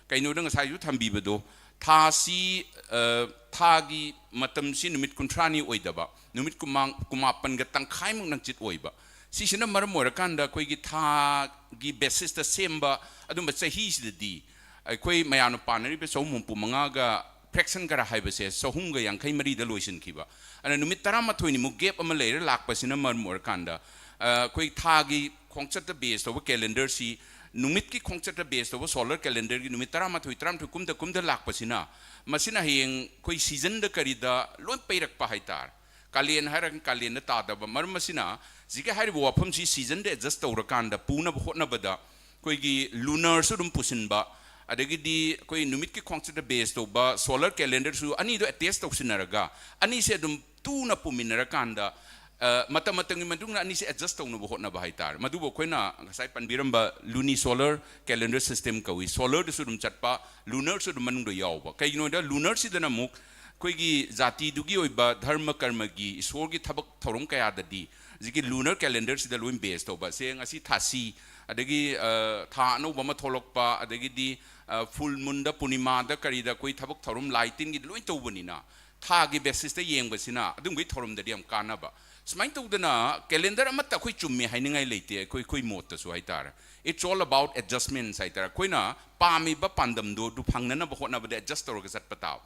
ꯀꯩꯅꯣꯗ ꯉꯁꯥꯏꯁꯨ ꯊꯝꯕꯤꯕꯗꯣ, ꯊꯥꯁꯤ, ꯑ, ꯊꯥꯒꯤ ꯃꯇꯝꯁꯤ ꯅꯨꯃꯤꯠ ꯀꯨꯟꯊ꯭ꯔꯥꯅꯤ ꯑꯣꯏꯗꯕ, ꯅꯨꯃꯤꯠ ꯀꯨꯟꯃꯥ-, ꯀꯨꯟꯃꯥꯄꯟꯒ ꯇꯪꯈꯥꯏꯃꯨꯛ ꯅꯪꯆꯤꯠ ꯑꯣꯏꯕ, ꯁꯤꯁꯤꯅ ꯃꯔꯝ ꯑꯣꯏꯔꯀꯥꯟꯗ ꯑꯩꯈꯣꯏꯒꯤ ꯊꯥꯒꯤ ꯕꯦꯁꯤꯁꯇ ꯁꯦꯝꯕ ꯑꯗꯨꯝꯕ ꯆꯍꯤꯁꯤꯗꯗꯤ ꯑꯩꯈꯣꯏ ꯃꯌꯥꯝꯅ ꯄꯥꯅꯔꯤꯕ ꯆꯍꯨꯝ ꯍꯨꯝꯐꯨ ꯃꯉꯥꯒ ꯐ꯭ꯔꯦꯛꯁꯟ ꯈꯔ ꯍꯥꯏꯕꯁꯦ ꯆꯍꯨꯝꯒ ꯌꯥꯡꯈꯩ ꯃꯔꯤꯗ ꯂꯣꯏꯁꯤꯟꯈꯤꯕ꯫ ꯑꯗꯨꯅ ꯅꯨꯃꯤꯠ ꯇꯔꯥꯃꯥꯊꯣꯏꯅꯤꯃꯨꯛ ꯒꯦꯞ ꯑꯃ ꯂꯩꯔ ꯂꯥꯛꯄꯁꯤꯅ ꯃꯔꯝ ꯑꯣꯏꯔꯀꯥꯟꯗ, ꯑ, ꯑꯩꯈꯣꯏ ꯊꯥꯒꯤ ꯈꯣꯡꯆꯠꯇ ꯕꯦꯁ ꯇꯧꯕ ꯀꯦꯂꯦꯟꯗꯔꯁꯤ, ꯅꯨꯃꯤꯠꯀꯤ ꯈꯣꯡꯆꯠꯇ ꯕꯦꯁ ꯇꯧꯕ ꯁꯣꯂꯔ ꯀꯦꯂꯦꯟꯗꯔꯒꯤ ꯅꯨꯃꯤꯠ ꯇꯔꯥꯃꯥꯊꯣꯏ, ꯇꯔꯥꯃꯥꯊꯣꯏ ꯀꯨꯝꯗ ꯀꯨꯝꯗ ꯂꯥꯛꯄꯁꯤꯅ, ꯃꯁꯤꯅ ꯍꯌꯦꯡ ꯑꯩꯈꯣꯏ ꯁꯤꯖꯟꯗ ꯀꯔꯤꯗ ꯂꯣꯏ ꯄꯩꯔꯛꯄ ꯍꯥꯏꯇꯥꯔꯦ꯫ ꯀꯥꯂꯦꯟ ꯍꯥꯏꯔꯒ ꯀꯥꯂꯦꯟꯗ ꯇꯥꯗꯕ꯫ ꯃꯔꯝ ꯑꯁꯤꯅ ꯍꯧꯖꯤꯛꯀꯤ ꯍꯥꯏꯔꯤꯕ ꯋꯥꯐꯝꯁꯤ ꯁꯤꯖꯟꯗ ꯑꯦꯗꯖꯁ ꯇꯧꯔꯀꯥꯟꯗ ꯄꯨꯅꯕ ꯍꯣꯠꯅꯕꯗ ꯑꯩꯈꯣꯏꯒꯤ ꯂꯨꯅꯔꯁꯨ ꯑꯗꯨꯝ ꯄꯨꯁꯤꯟꯕ, ꯑꯗꯒꯤꯗꯤ ꯑꯩꯈꯣꯏ ꯅꯨꯃꯤꯠꯀꯤ ꯈꯣꯡꯆꯠꯇ ꯕꯦꯁ ꯇꯧꯕ ꯁꯣꯂꯔ ꯀꯦꯂꯦꯟꯗꯔꯁꯨ ꯑꯅꯤꯗꯣ ꯑꯦꯇꯦꯆ ꯇꯧꯁꯤꯟꯅꯔꯒ ꯑꯅꯤꯁꯦ ꯑꯗꯨꯝ ꯇꯨꯅ ꯄꯨꯃꯤꯟꯅꯔꯀꯥꯟꯗ, ꯑ, ꯃꯇꯝ ꯃꯇꯝꯒꯤ ꯃꯇꯨꯡ ꯏꯟꯅ ꯑꯅꯤꯁꯦ ꯑꯦꯗꯖꯁ ꯇꯧꯅꯕ ꯍꯣꯠꯅꯕ ꯍꯥꯏꯇꯥꯔꯦ꯫ ꯃꯗꯨꯕꯨ ꯑꯩꯈꯣꯏꯅ ꯉꯁꯥꯏ ꯄꯟꯕꯤꯔꯝꯕ ꯂꯨꯅꯤ ꯁꯣꯂꯔ ꯀꯦꯂꯦꯟꯗꯔ ꯁꯤꯁꯇꯦꯝ ꯀꯧꯏ꯫ ꯁꯣꯂꯔꯗꯁꯨ ꯑꯗꯨꯝ ꯆꯠꯄ, ꯂꯨꯅꯔꯁꯨ ꯑꯗꯨꯝ ꯃꯅꯨꯡꯗ ꯌꯥꯎꯕ꯫ ꯀꯩꯒꯤꯅꯣꯗ ꯂꯨꯅꯔꯁꯤꯗꯅ ꯑꯃꯨꯛ ꯑꯩꯈꯣꯏꯒꯤ ꯖꯥꯇꯤꯗꯨꯒꯤ ꯑꯣꯏꯕ ꯙꯔꯃ ꯀꯔꯃꯒꯤ ꯏꯁꯣꯔꯒꯤ ꯊꯕꯛ ꯊꯧꯔꯝ ꯀꯌꯥꯗꯗꯤ ꯍꯧꯖꯤꯛꯀꯤ ꯂꯨꯅꯔ ꯀꯦꯂꯦꯟꯗꯔꯁꯤꯗ ꯂꯣꯏ ꯕꯦꯁ ꯇꯧꯕ꯫ ꯁꯦ ꯉꯁꯤ ꯊꯥꯁꯤ, ꯑꯗꯒꯤ, ꯑ, ꯊꯥ ꯑꯅꯧꯕ ꯑꯃ ꯊꯣꯛꯂꯛꯄ, ꯑꯗꯒꯤꯗꯤ, ꯑ, ꯐꯨꯜ ꯃꯨꯟꯗ, ꯄꯨꯔꯅꯤꯃꯥꯗ, ꯀꯔꯤꯗ ꯑꯩꯈꯣꯏ ꯊꯕꯛ ꯊꯧꯔꯝ ꯂꯥꯏ ꯇꯤꯟꯒꯤ ꯂꯣꯏ ꯇꯧꯕꯅꯤꯅ ꯊꯥꯒꯤ ꯕꯦꯁꯤꯁꯇ ꯌꯦꯡꯕꯁꯤꯅ ꯑꯗꯨꯝꯕꯒꯤ ꯊꯧꯔꯝꯗꯗꯤ ꯌꯥꯝ ꯀꯥꯟꯅꯕ꯫ ꯁꯨꯃꯥꯏꯅ ꯇꯧꯗꯅ ꯀꯦꯂꯦꯟꯗꯔ ꯑꯃꯠꯇ ꯑꯩꯈꯣꯏ ꯆꯨꯝꯃꯦ ꯍꯥꯏꯅꯤꯡꯉꯥꯏ ꯂꯩꯇꯦ ꯑꯩꯈꯣꯏ, ꯑꯩꯈꯣꯏ ꯃꯣꯠꯇꯁꯨ ꯍꯥꯏꯇꯥꯔꯦ꯫ It's all about adjustments ꯍꯥꯏꯇꯥꯔꯦ꯫ ꯑꯩꯈꯣꯏꯅ ꯄꯥꯝꯃꯤꯕ ꯄꯥꯟꯗꯝꯗꯣ ꯑꯗꯨ ꯐꯪꯅꯅꯕ ꯍꯣꯠꯅꯕꯗ ꯑꯦꯗꯖꯁ ꯇꯧꯔꯒ ꯆꯠꯄ ꯇꯥꯕ꯫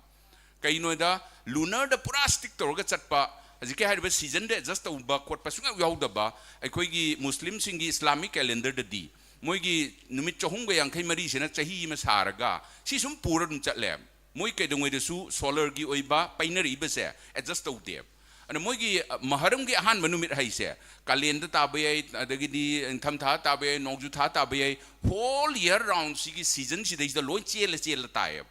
ꯀꯩꯒꯤꯅꯣꯗ ꯂꯨꯅꯔꯗ ꯄꯨꯔꯥ ꯁ꯭ꯇꯤꯛ ꯇꯧꯔꯒ ꯆꯠꯄ, ꯍꯧꯖꯤꯛꯀꯤ ꯍꯥꯏꯔꯤꯕ ꯁꯤꯖꯟꯗ ꯑꯦꯗꯖꯁ ꯇꯧꯕ ꯈꯣꯠꯄ ꯁꯨꯡꯌꯥꯎ ꯌꯥꯎꯗꯕ꯫ ꯑꯩꯈꯣꯏꯒꯤ ꯃꯨꯁꯂꯤꯝꯁꯤꯡꯒꯤ ꯏꯁꯂꯥꯃꯤꯛ ꯀꯦꯂꯦꯟꯗꯔꯗꯗꯤ ꯃꯣꯏꯒꯤ ꯅꯨꯃꯤꯠ ꯆꯍꯨꯝꯒ ꯌꯥꯡꯈꯩ ꯃꯔꯤꯁꯤꯅ ꯆꯍꯤ ꯑꯃ ꯁꯥꯔꯒ ꯁꯤ ꯁꯨꯝ ꯄꯨꯔ ꯑꯗꯨꯝ ꯆꯠꯂꯦ꯫ ꯃꯣꯏ ꯀꯩꯗꯧꯉꯩꯗꯁꯨ ꯁꯣꯂꯔꯒꯤ ꯑꯣꯏꯕ ꯄꯩꯅꯔꯛꯏꯕꯁꯦ ꯑꯦꯗꯖꯁ ꯇꯧꯗꯦ꯫ ꯑꯗ ꯃꯣꯏꯒꯤ, ꯑ, ꯃꯍꯔꯝꯒꯤ ꯑꯍꯥꯟꯕ ꯅꯨꯃꯤꯠ ꯍꯥꯏꯁꯦ ꯀꯥꯂꯦꯟꯗ ꯇꯥꯕ ꯌꯥꯏ, ꯑꯗꯒꯤꯗꯤ ꯅꯤꯡꯊꯝꯊꯥ ꯇꯥꯕ ꯌꯥꯏ, ꯅꯣꯡꯖꯨ ꯊꯥ ꯇꯥꯕ ꯌꯥꯏ, ꯍꯣꯜ ꯏꯌꯔ ꯔꯥꯎꯟ ꯁꯤꯒꯤ ꯁꯤꯖꯟꯁꯤꯗꯩꯁꯤꯗ ꯂꯣꯏ ꯆꯦꯜꯂ ꯆꯦꯜꯂ ꯇꯥꯏꯌꯦꯕ꯫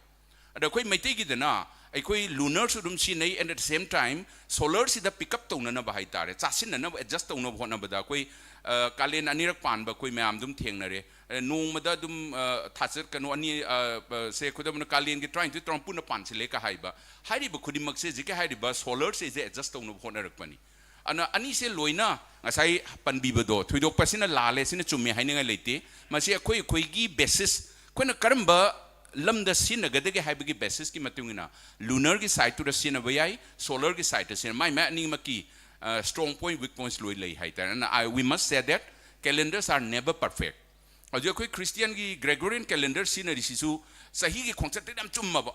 ꯑꯗ ꯑꯩꯈꯣꯏ ꯃꯩꯇꯩꯒꯤꯗꯅ ꯑꯩꯈꯣꯏ ꯂꯨꯅꯔꯁꯨ ꯑꯗꯨꯝ ꯁꯤꯖꯤꯟꯅꯩ, and at the same time solar ꯁꯤꯗ pick up ꯇꯧꯅꯅꯕ ꯍꯥꯏꯇꯥꯔꯦ, ꯆꯥꯁꯤꯟꯅꯅꯕ, adjust ꯇꯧꯅꯕ ꯍꯣꯠꯅꯕꯗ ꯑꯩꯈꯣꯏ, ꯑ, ꯀꯥꯂꯦꯟ ꯑꯅꯤꯔꯛ ꯄꯥꯟꯕ ꯑꯩꯈꯣꯏ ꯃꯌꯥꯝ ꯑꯗꯨꯝ ꯊꯦꯡꯅꯔꯦ꯫ ꯑ, ꯅꯣꯡꯃꯗ ꯑꯗꯨꯝ, ꯑ, ꯊꯥꯆꯠ ꯀꯩꯅꯣ ꯑꯅꯤ, ꯑ, ꯑ, ꯁꯦ ꯈꯨꯗꯝ ꯑꯣꯏꯅ ꯀꯥꯂꯦꯟꯒꯤ ꯇꯔꯥꯅꯤꯊꯣꯏ ꯇꯔꯥꯃꯥꯄꯟꯅ ꯄꯥꯟꯁꯤꯜꯂꯦ ꯀ ꯍꯥꯏꯕ, ꯍꯥꯏꯔꯤꯕ ꯈꯨꯗꯤꯡꯃꯛꯁꯦ ꯍꯧꯖꯤꯛꯀꯤ ꯍꯥꯏꯔꯤꯕ solar ꯁꯤꯁꯦ adjust ꯇꯧꯅꯕ ꯍꯣꯠꯅꯔꯛꯄꯅꯤ꯫ ꯑꯗꯨꯅ ꯑꯅꯤꯁꯦ ꯂꯣꯏꯅ ꯉꯁꯥꯏ ꯄꯟꯕꯤꯕꯗꯣ ꯊꯣꯏꯗꯣꯛꯄ ꯁꯤꯅ ꯂꯥꯜꯂꯦ, ꯁꯤꯅ ꯆꯨꯝꯃꯦ ꯍꯥꯏꯅꯤꯡꯉꯥꯏ ꯂꯩꯇꯦ꯫ ꯃꯁꯤ ꯑꯩꯈꯣꯏ ꯑꯩꯈꯣꯏꯒꯤ basis, ꯑꯩꯈꯣꯏꯅ ꯀꯔꯝꯕ ꯂꯝꯗ ꯁꯤꯖꯤꯟꯅꯒꯗꯒꯦ ꯍꯥꯏꯕꯒꯤ basisꯀꯤ ꯃꯇꯨꯡ ꯏꯟꯅ lunarꯒꯤ sideꯇꯨꯗ ꯁꯤꯖꯤꯟꯅꯕ ꯌꯥꯏ, solarꯒꯤ sideꯇ ꯁꯤꯖꯤꯟꯅ, ꯃꯥꯏ ꯃꯥꯏ ꯑꯅꯤꯃꯛꯀꯤ, ꯑ, strong point, weak points ꯂꯣꯏ ꯂꯩ ꯍꯥꯏꯇꯥꯔꯦ꯫ ꯑꯗꯨꯅ I, we must say that calendars are never perfect꯫ ꯍꯧꯖꯤꯛ ꯑꯩꯈꯣꯏ Christianꯒꯤ Gregorian calendar ꯁꯤꯖꯤꯟꯅꯔꯤꯁꯤꯁꯨ ꯆꯍꯤꯒꯤ ꯈꯣꯡꯆꯠꯇ ꯌꯥꯝ ꯆꯨꯝꯃꯕ꯫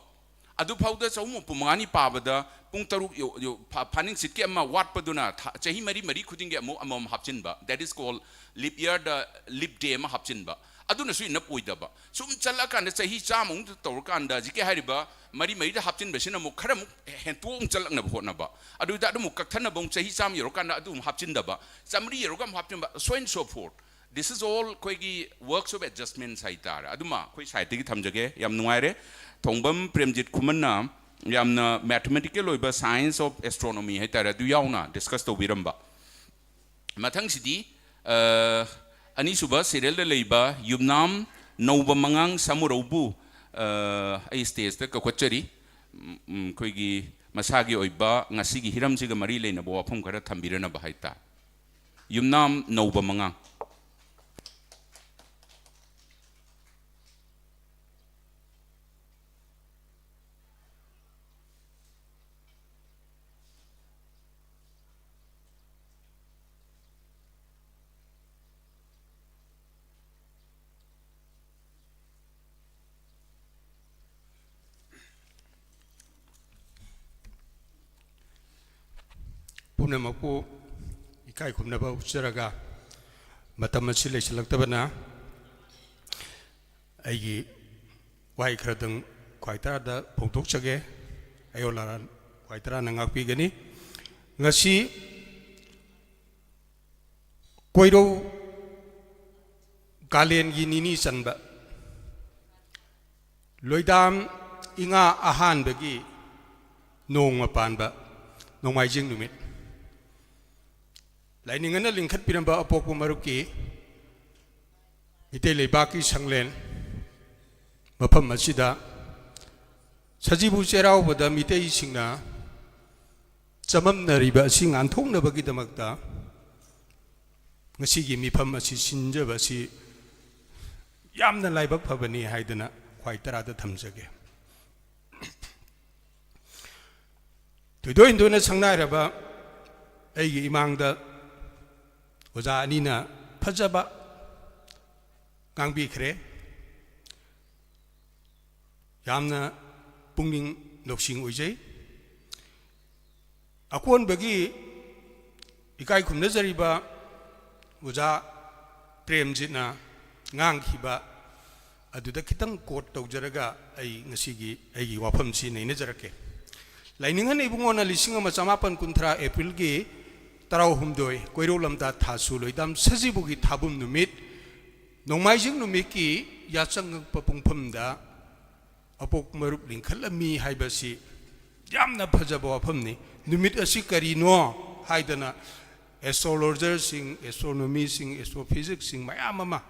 ꯑꯗꯨꯐꯥꯎꯗ ꯆꯍꯨꯝ ꯍꯨꯝꯐꯨ ꯃꯉꯥꯅꯤ ꯄꯥꯕꯗ ꯄꯨꯡ ꯇꯔꯨꯛ ꯌꯣ-, ꯌꯣ-, ꯐꯥ-, ꯐꯥꯅꯤꯡꯆꯤꯠꯀꯤ ꯑꯃ ꯋꯥꯠꯄꯗꯨꯅ ꯊꯥ, ꯆꯍꯤ ꯃꯔꯤ ꯃꯔꯤ ꯈꯨꯗꯤꯡꯒꯤ ꯑꯃꯨꯛ ꯑꯃꯃꯝ ꯍꯥꯞꯆꯤꯟꯕ, that is called leap yearꯗ leap day ꯑꯃ ꯍꯥꯞꯆꯤꯟꯕ, ꯑꯗꯨꯅꯁꯨ enough ꯑꯣꯏꯗꯕ꯫ ꯁꯨꯝ ꯆꯠꯂꯀꯥꯟꯗ ꯆꯍꯤ ꯆꯥꯝꯃꯃꯨꯛꯇ ꯇꯧꯔꯀꯥꯟꯗ ꯍꯧꯖꯤꯛꯀꯤ ꯍꯥꯏꯔꯤꯕ ꯃꯔꯤ ꯃꯔꯤꯗ ꯍꯥꯞꯆꯤꯟꯕꯁꯤꯅ ꯑꯃꯨꯛ ꯈꯔ ꯑꯃꯨꯛ ꯍꯦꯟꯇꯣꯛ ꯑꯃꯨꯛ ꯆꯠꯂꯛꯅꯕ ꯍꯣꯠꯅꯕ, ꯑꯗꯨꯗ ꯑꯗꯨ ꯑꯃꯨꯛ ꯀꯛꯊꯠꯅꯕ, ꯑꯃꯨꯛ ꯆꯍꯤ ꯆꯥꯝꯃ ꯌꯧꯔꯀꯥꯟꯗ ꯑꯗꯨ ꯑꯃꯨꯛ ꯍꯥꯞꯆꯤꯟꯗꯕ, ꯆꯥꯝꯃꯔꯤ ꯌꯧꯔꯒ ꯑꯃꯨꯛ ꯍꯥꯞꯆꯤꯟꯕ, so and so forth꯫ This is all ꯑꯩꯈꯣꯏꯒꯤ works of adjustments ꯍꯥꯏꯇꯥꯔꯦ꯫ ꯑꯗꯨꯃ ꯑꯩꯈꯣꯏ sideꯇꯒꯤ ꯊꯝꯖꯒꯦ꯫ ꯌꯥꯝ ꯅꯨꯡꯉꯥꯏꯔꯦ꯫ ꯊꯣꯡꯕꯝ ꯄ꯭ꯔꯦꯝꯖꯤꯠ ꯈꯨꯃꯟꯅ ꯌꯥꯝꯅ mathematical ꯑꯣꯏꯕ science of astronomy ꯍꯥꯏꯇꯥꯔꯦ, ꯑꯗꯨ ꯌꯥꯎꯅ discuss ꯇꯧꯕꯤꯔꯝꯕ꯫ ꯃꯊꯪꯁꯤꯗꯤ, ꯑ, ꯑꯅꯤꯁꯨꯕ serialꯗ ꯂꯩꯕ ꯌꯨꯝꯅꯥꯝ ꯅꯧꯕ ꯃꯉꯥꯡ ꯁꯥꯃꯨꯔꯧꯕꯨ, ꯑ, ꯑꯩ stageꯇ ꯀꯧꯈꯠꯆꯔꯤ꯫ ꯎꯝ, ꯎꯝ, ꯑꯩꯈꯣꯏꯒꯤ ꯃꯁꯥꯒꯤ ꯑꯣꯏꯕ ꯉꯁꯤꯒꯤ ꯍꯤꯔꯝꯁꯤꯒ ꯃꯔꯤ ꯂꯩꯅꯕ ꯋꯥꯐꯝ ꯈꯔ ꯊꯝꯕꯤꯔꯅꯕ ꯍꯥꯏꯇꯥꯔꯦ꯫ ꯌꯨꯝꯅꯥꯝ ꯅꯧꯕ ꯃꯉꯥꯡ꯫ ꯄꯨꯝꯅꯃꯛꯄꯨ ꯏꯀꯥꯏ ꯈꯨꯝꯅꯕ ꯎꯠꯆꯔꯒ, ꯃꯇꯝ ꯑꯁꯤ ꯂꯩꯁꯤꯜꯂꯛꯇꯕꯅ ꯑꯩꯒꯤ ꯋꯥꯍꯩ ꯈꯔꯗꯪ ꯈ꯭ꯋꯥꯏ ꯇꯔꯥꯗ ꯐꯣꯡꯗꯣꯛꯆꯒꯦ꯫ ꯑꯌꯣ ꯂꯥꯔꯥꯟ ꯈ꯭ꯋꯥꯏ ꯇꯔꯥꯅ ꯉꯥꯛꯄꯤꯒꯅꯤ꯫ ꯉꯁꯤ ꯀꯣꯏꯔꯧ ꯀꯥꯂꯦꯟꯒꯤ ꯅꯤꯅꯤ ꯆꯟꯕ, ꯂꯣꯏꯗꯥꯝ ꯏꯉꯥ ꯑꯍꯥꯟꯕꯒꯤ ꯅꯣꯡꯃ ꯄꯥꯟꯕ ꯅꯣꯡꯃꯥꯏꯖꯤꯡ ꯅꯨꯃꯤꯠ꯫ ꯂꯥꯏꯅꯤꯡꯉꯅ ꯂꯤꯡꯈꯠꯄꯤꯔꯝꯕ ꯑꯄꯣꯛꯄ ꯃꯔꯨꯞꯀꯤ ꯃꯤꯇꯩ ꯂꯩꯕꯥꯛꯀꯤ ꯁꯪꯂꯦꯟ ꯃꯐꯝ ꯑꯁꯤꯗ ꯁꯖꯤꯕꯨ ꯆꯩꯔꯥꯎꯕꯗ ꯃꯤꯇꯩꯁꯤꯡꯅ ꯆꯃꯝꯅꯔꯤꯕ ꯑꯁꯤ ꯉꯥꯟꯊꯣꯛꯅꯕꯒꯤꯗꯃꯛꯇ ꯉꯁꯤꯒꯤ ꯃꯤꯐꯝ ꯑꯁꯤ ꯁꯤꯟꯖꯕ ꯑꯁꯤ ꯌꯥꯝꯅ ꯂꯥꯏꯕꯛ ꯐꯕꯅꯤ ꯍꯥꯏꯗꯅ ꯈ꯭ꯋꯥꯏ ꯇꯔꯥꯗ ꯊꯝꯖꯒꯦ꯫ ꯊꯣꯏꯗꯣꯛ ꯍꯦꯟꯗꯣꯛꯅ ꯁꯪꯅꯥꯏꯔꯕ ꯑꯩꯒꯤ ꯏꯃꯥꯡꯗ ꯑꯣꯖꯥ ꯑꯅꯤꯅ ꯐꯖꯕ ꯉꯥꯡꯕꯤꯈ꯭ꯔꯦ꯫ ꯌꯥꯝꯅ ꯄꯨꯛꯅꯤꯡ ꯂꯧꯁꯤꯡ ꯑꯣꯏꯖꯩ꯫ ꯑꯀꯣꯟꯕꯒꯤ ꯏꯀꯥꯏ ꯈꯨꯝꯅꯖꯔꯤꯕ ꯑꯣꯖꯥ ꯄ꯭ꯔꯦꯝꯖꯤꯠꯅ ꯉꯥꯡꯈꯤꯕ ꯑꯗꯨꯗ ꯈꯤꯇꯪ quote ꯇꯧꯖꯔꯒ ꯑꯩ ꯉꯁꯤꯒꯤ ꯑꯩꯒꯤ ꯋꯥꯐꯝꯁꯤ ꯅꯩꯅꯖꯔꯛꯀꯦ꯫ ꯂꯥꯏꯅꯤꯡꯍꯟ ꯏꯕꯨꯡꯉꯣꯅ ꯂꯤꯁꯤꯡ ꯑꯃ ꯆꯃꯥꯄꯟ ꯀꯨꯟꯊ꯭ꯔꯥ ꯑꯦꯄ꯭ꯔꯤꯜꯒꯤ ꯇꯔꯥꯍꯨꯝꯗꯣꯏ, ꯀꯣꯏꯔꯧ ꯂꯝꯇꯥ ꯊꯥꯁꯨ ꯂꯣꯏꯗꯥꯝ ꯁꯖꯤꯕꯨꯒꯤ ꯊꯥꯕꯨꯝ ꯅꯨꯃꯤꯠ, ꯅꯣꯡꯃꯥꯏꯖꯤꯡ ꯅꯨꯃꯤꯠꯀꯤ ꯌꯥꯆꯪꯉꯛꯄ ꯄꯨꯡꯐꯝꯗ ꯑꯄꯣꯛ ꯃꯔꯨꯞ ꯂꯤꯡꯈꯠꯂꯝꯃꯤ ꯍꯥꯏꯕꯁꯤ ꯌꯥꯝꯅ ꯐꯖꯕ ꯋꯥꯐꯝꯅꯤ꯫ ꯅꯨꯃꯤꯠ ꯑꯁꯤ ꯀꯔꯤꯅꯣ ꯍꯥꯏꯗꯅ astrologerꯁꯤꯡ, astronomyꯁꯤꯡ, astrophysicsꯁꯤꯡ ꯃꯌꯥꯝ ꯑꯃ,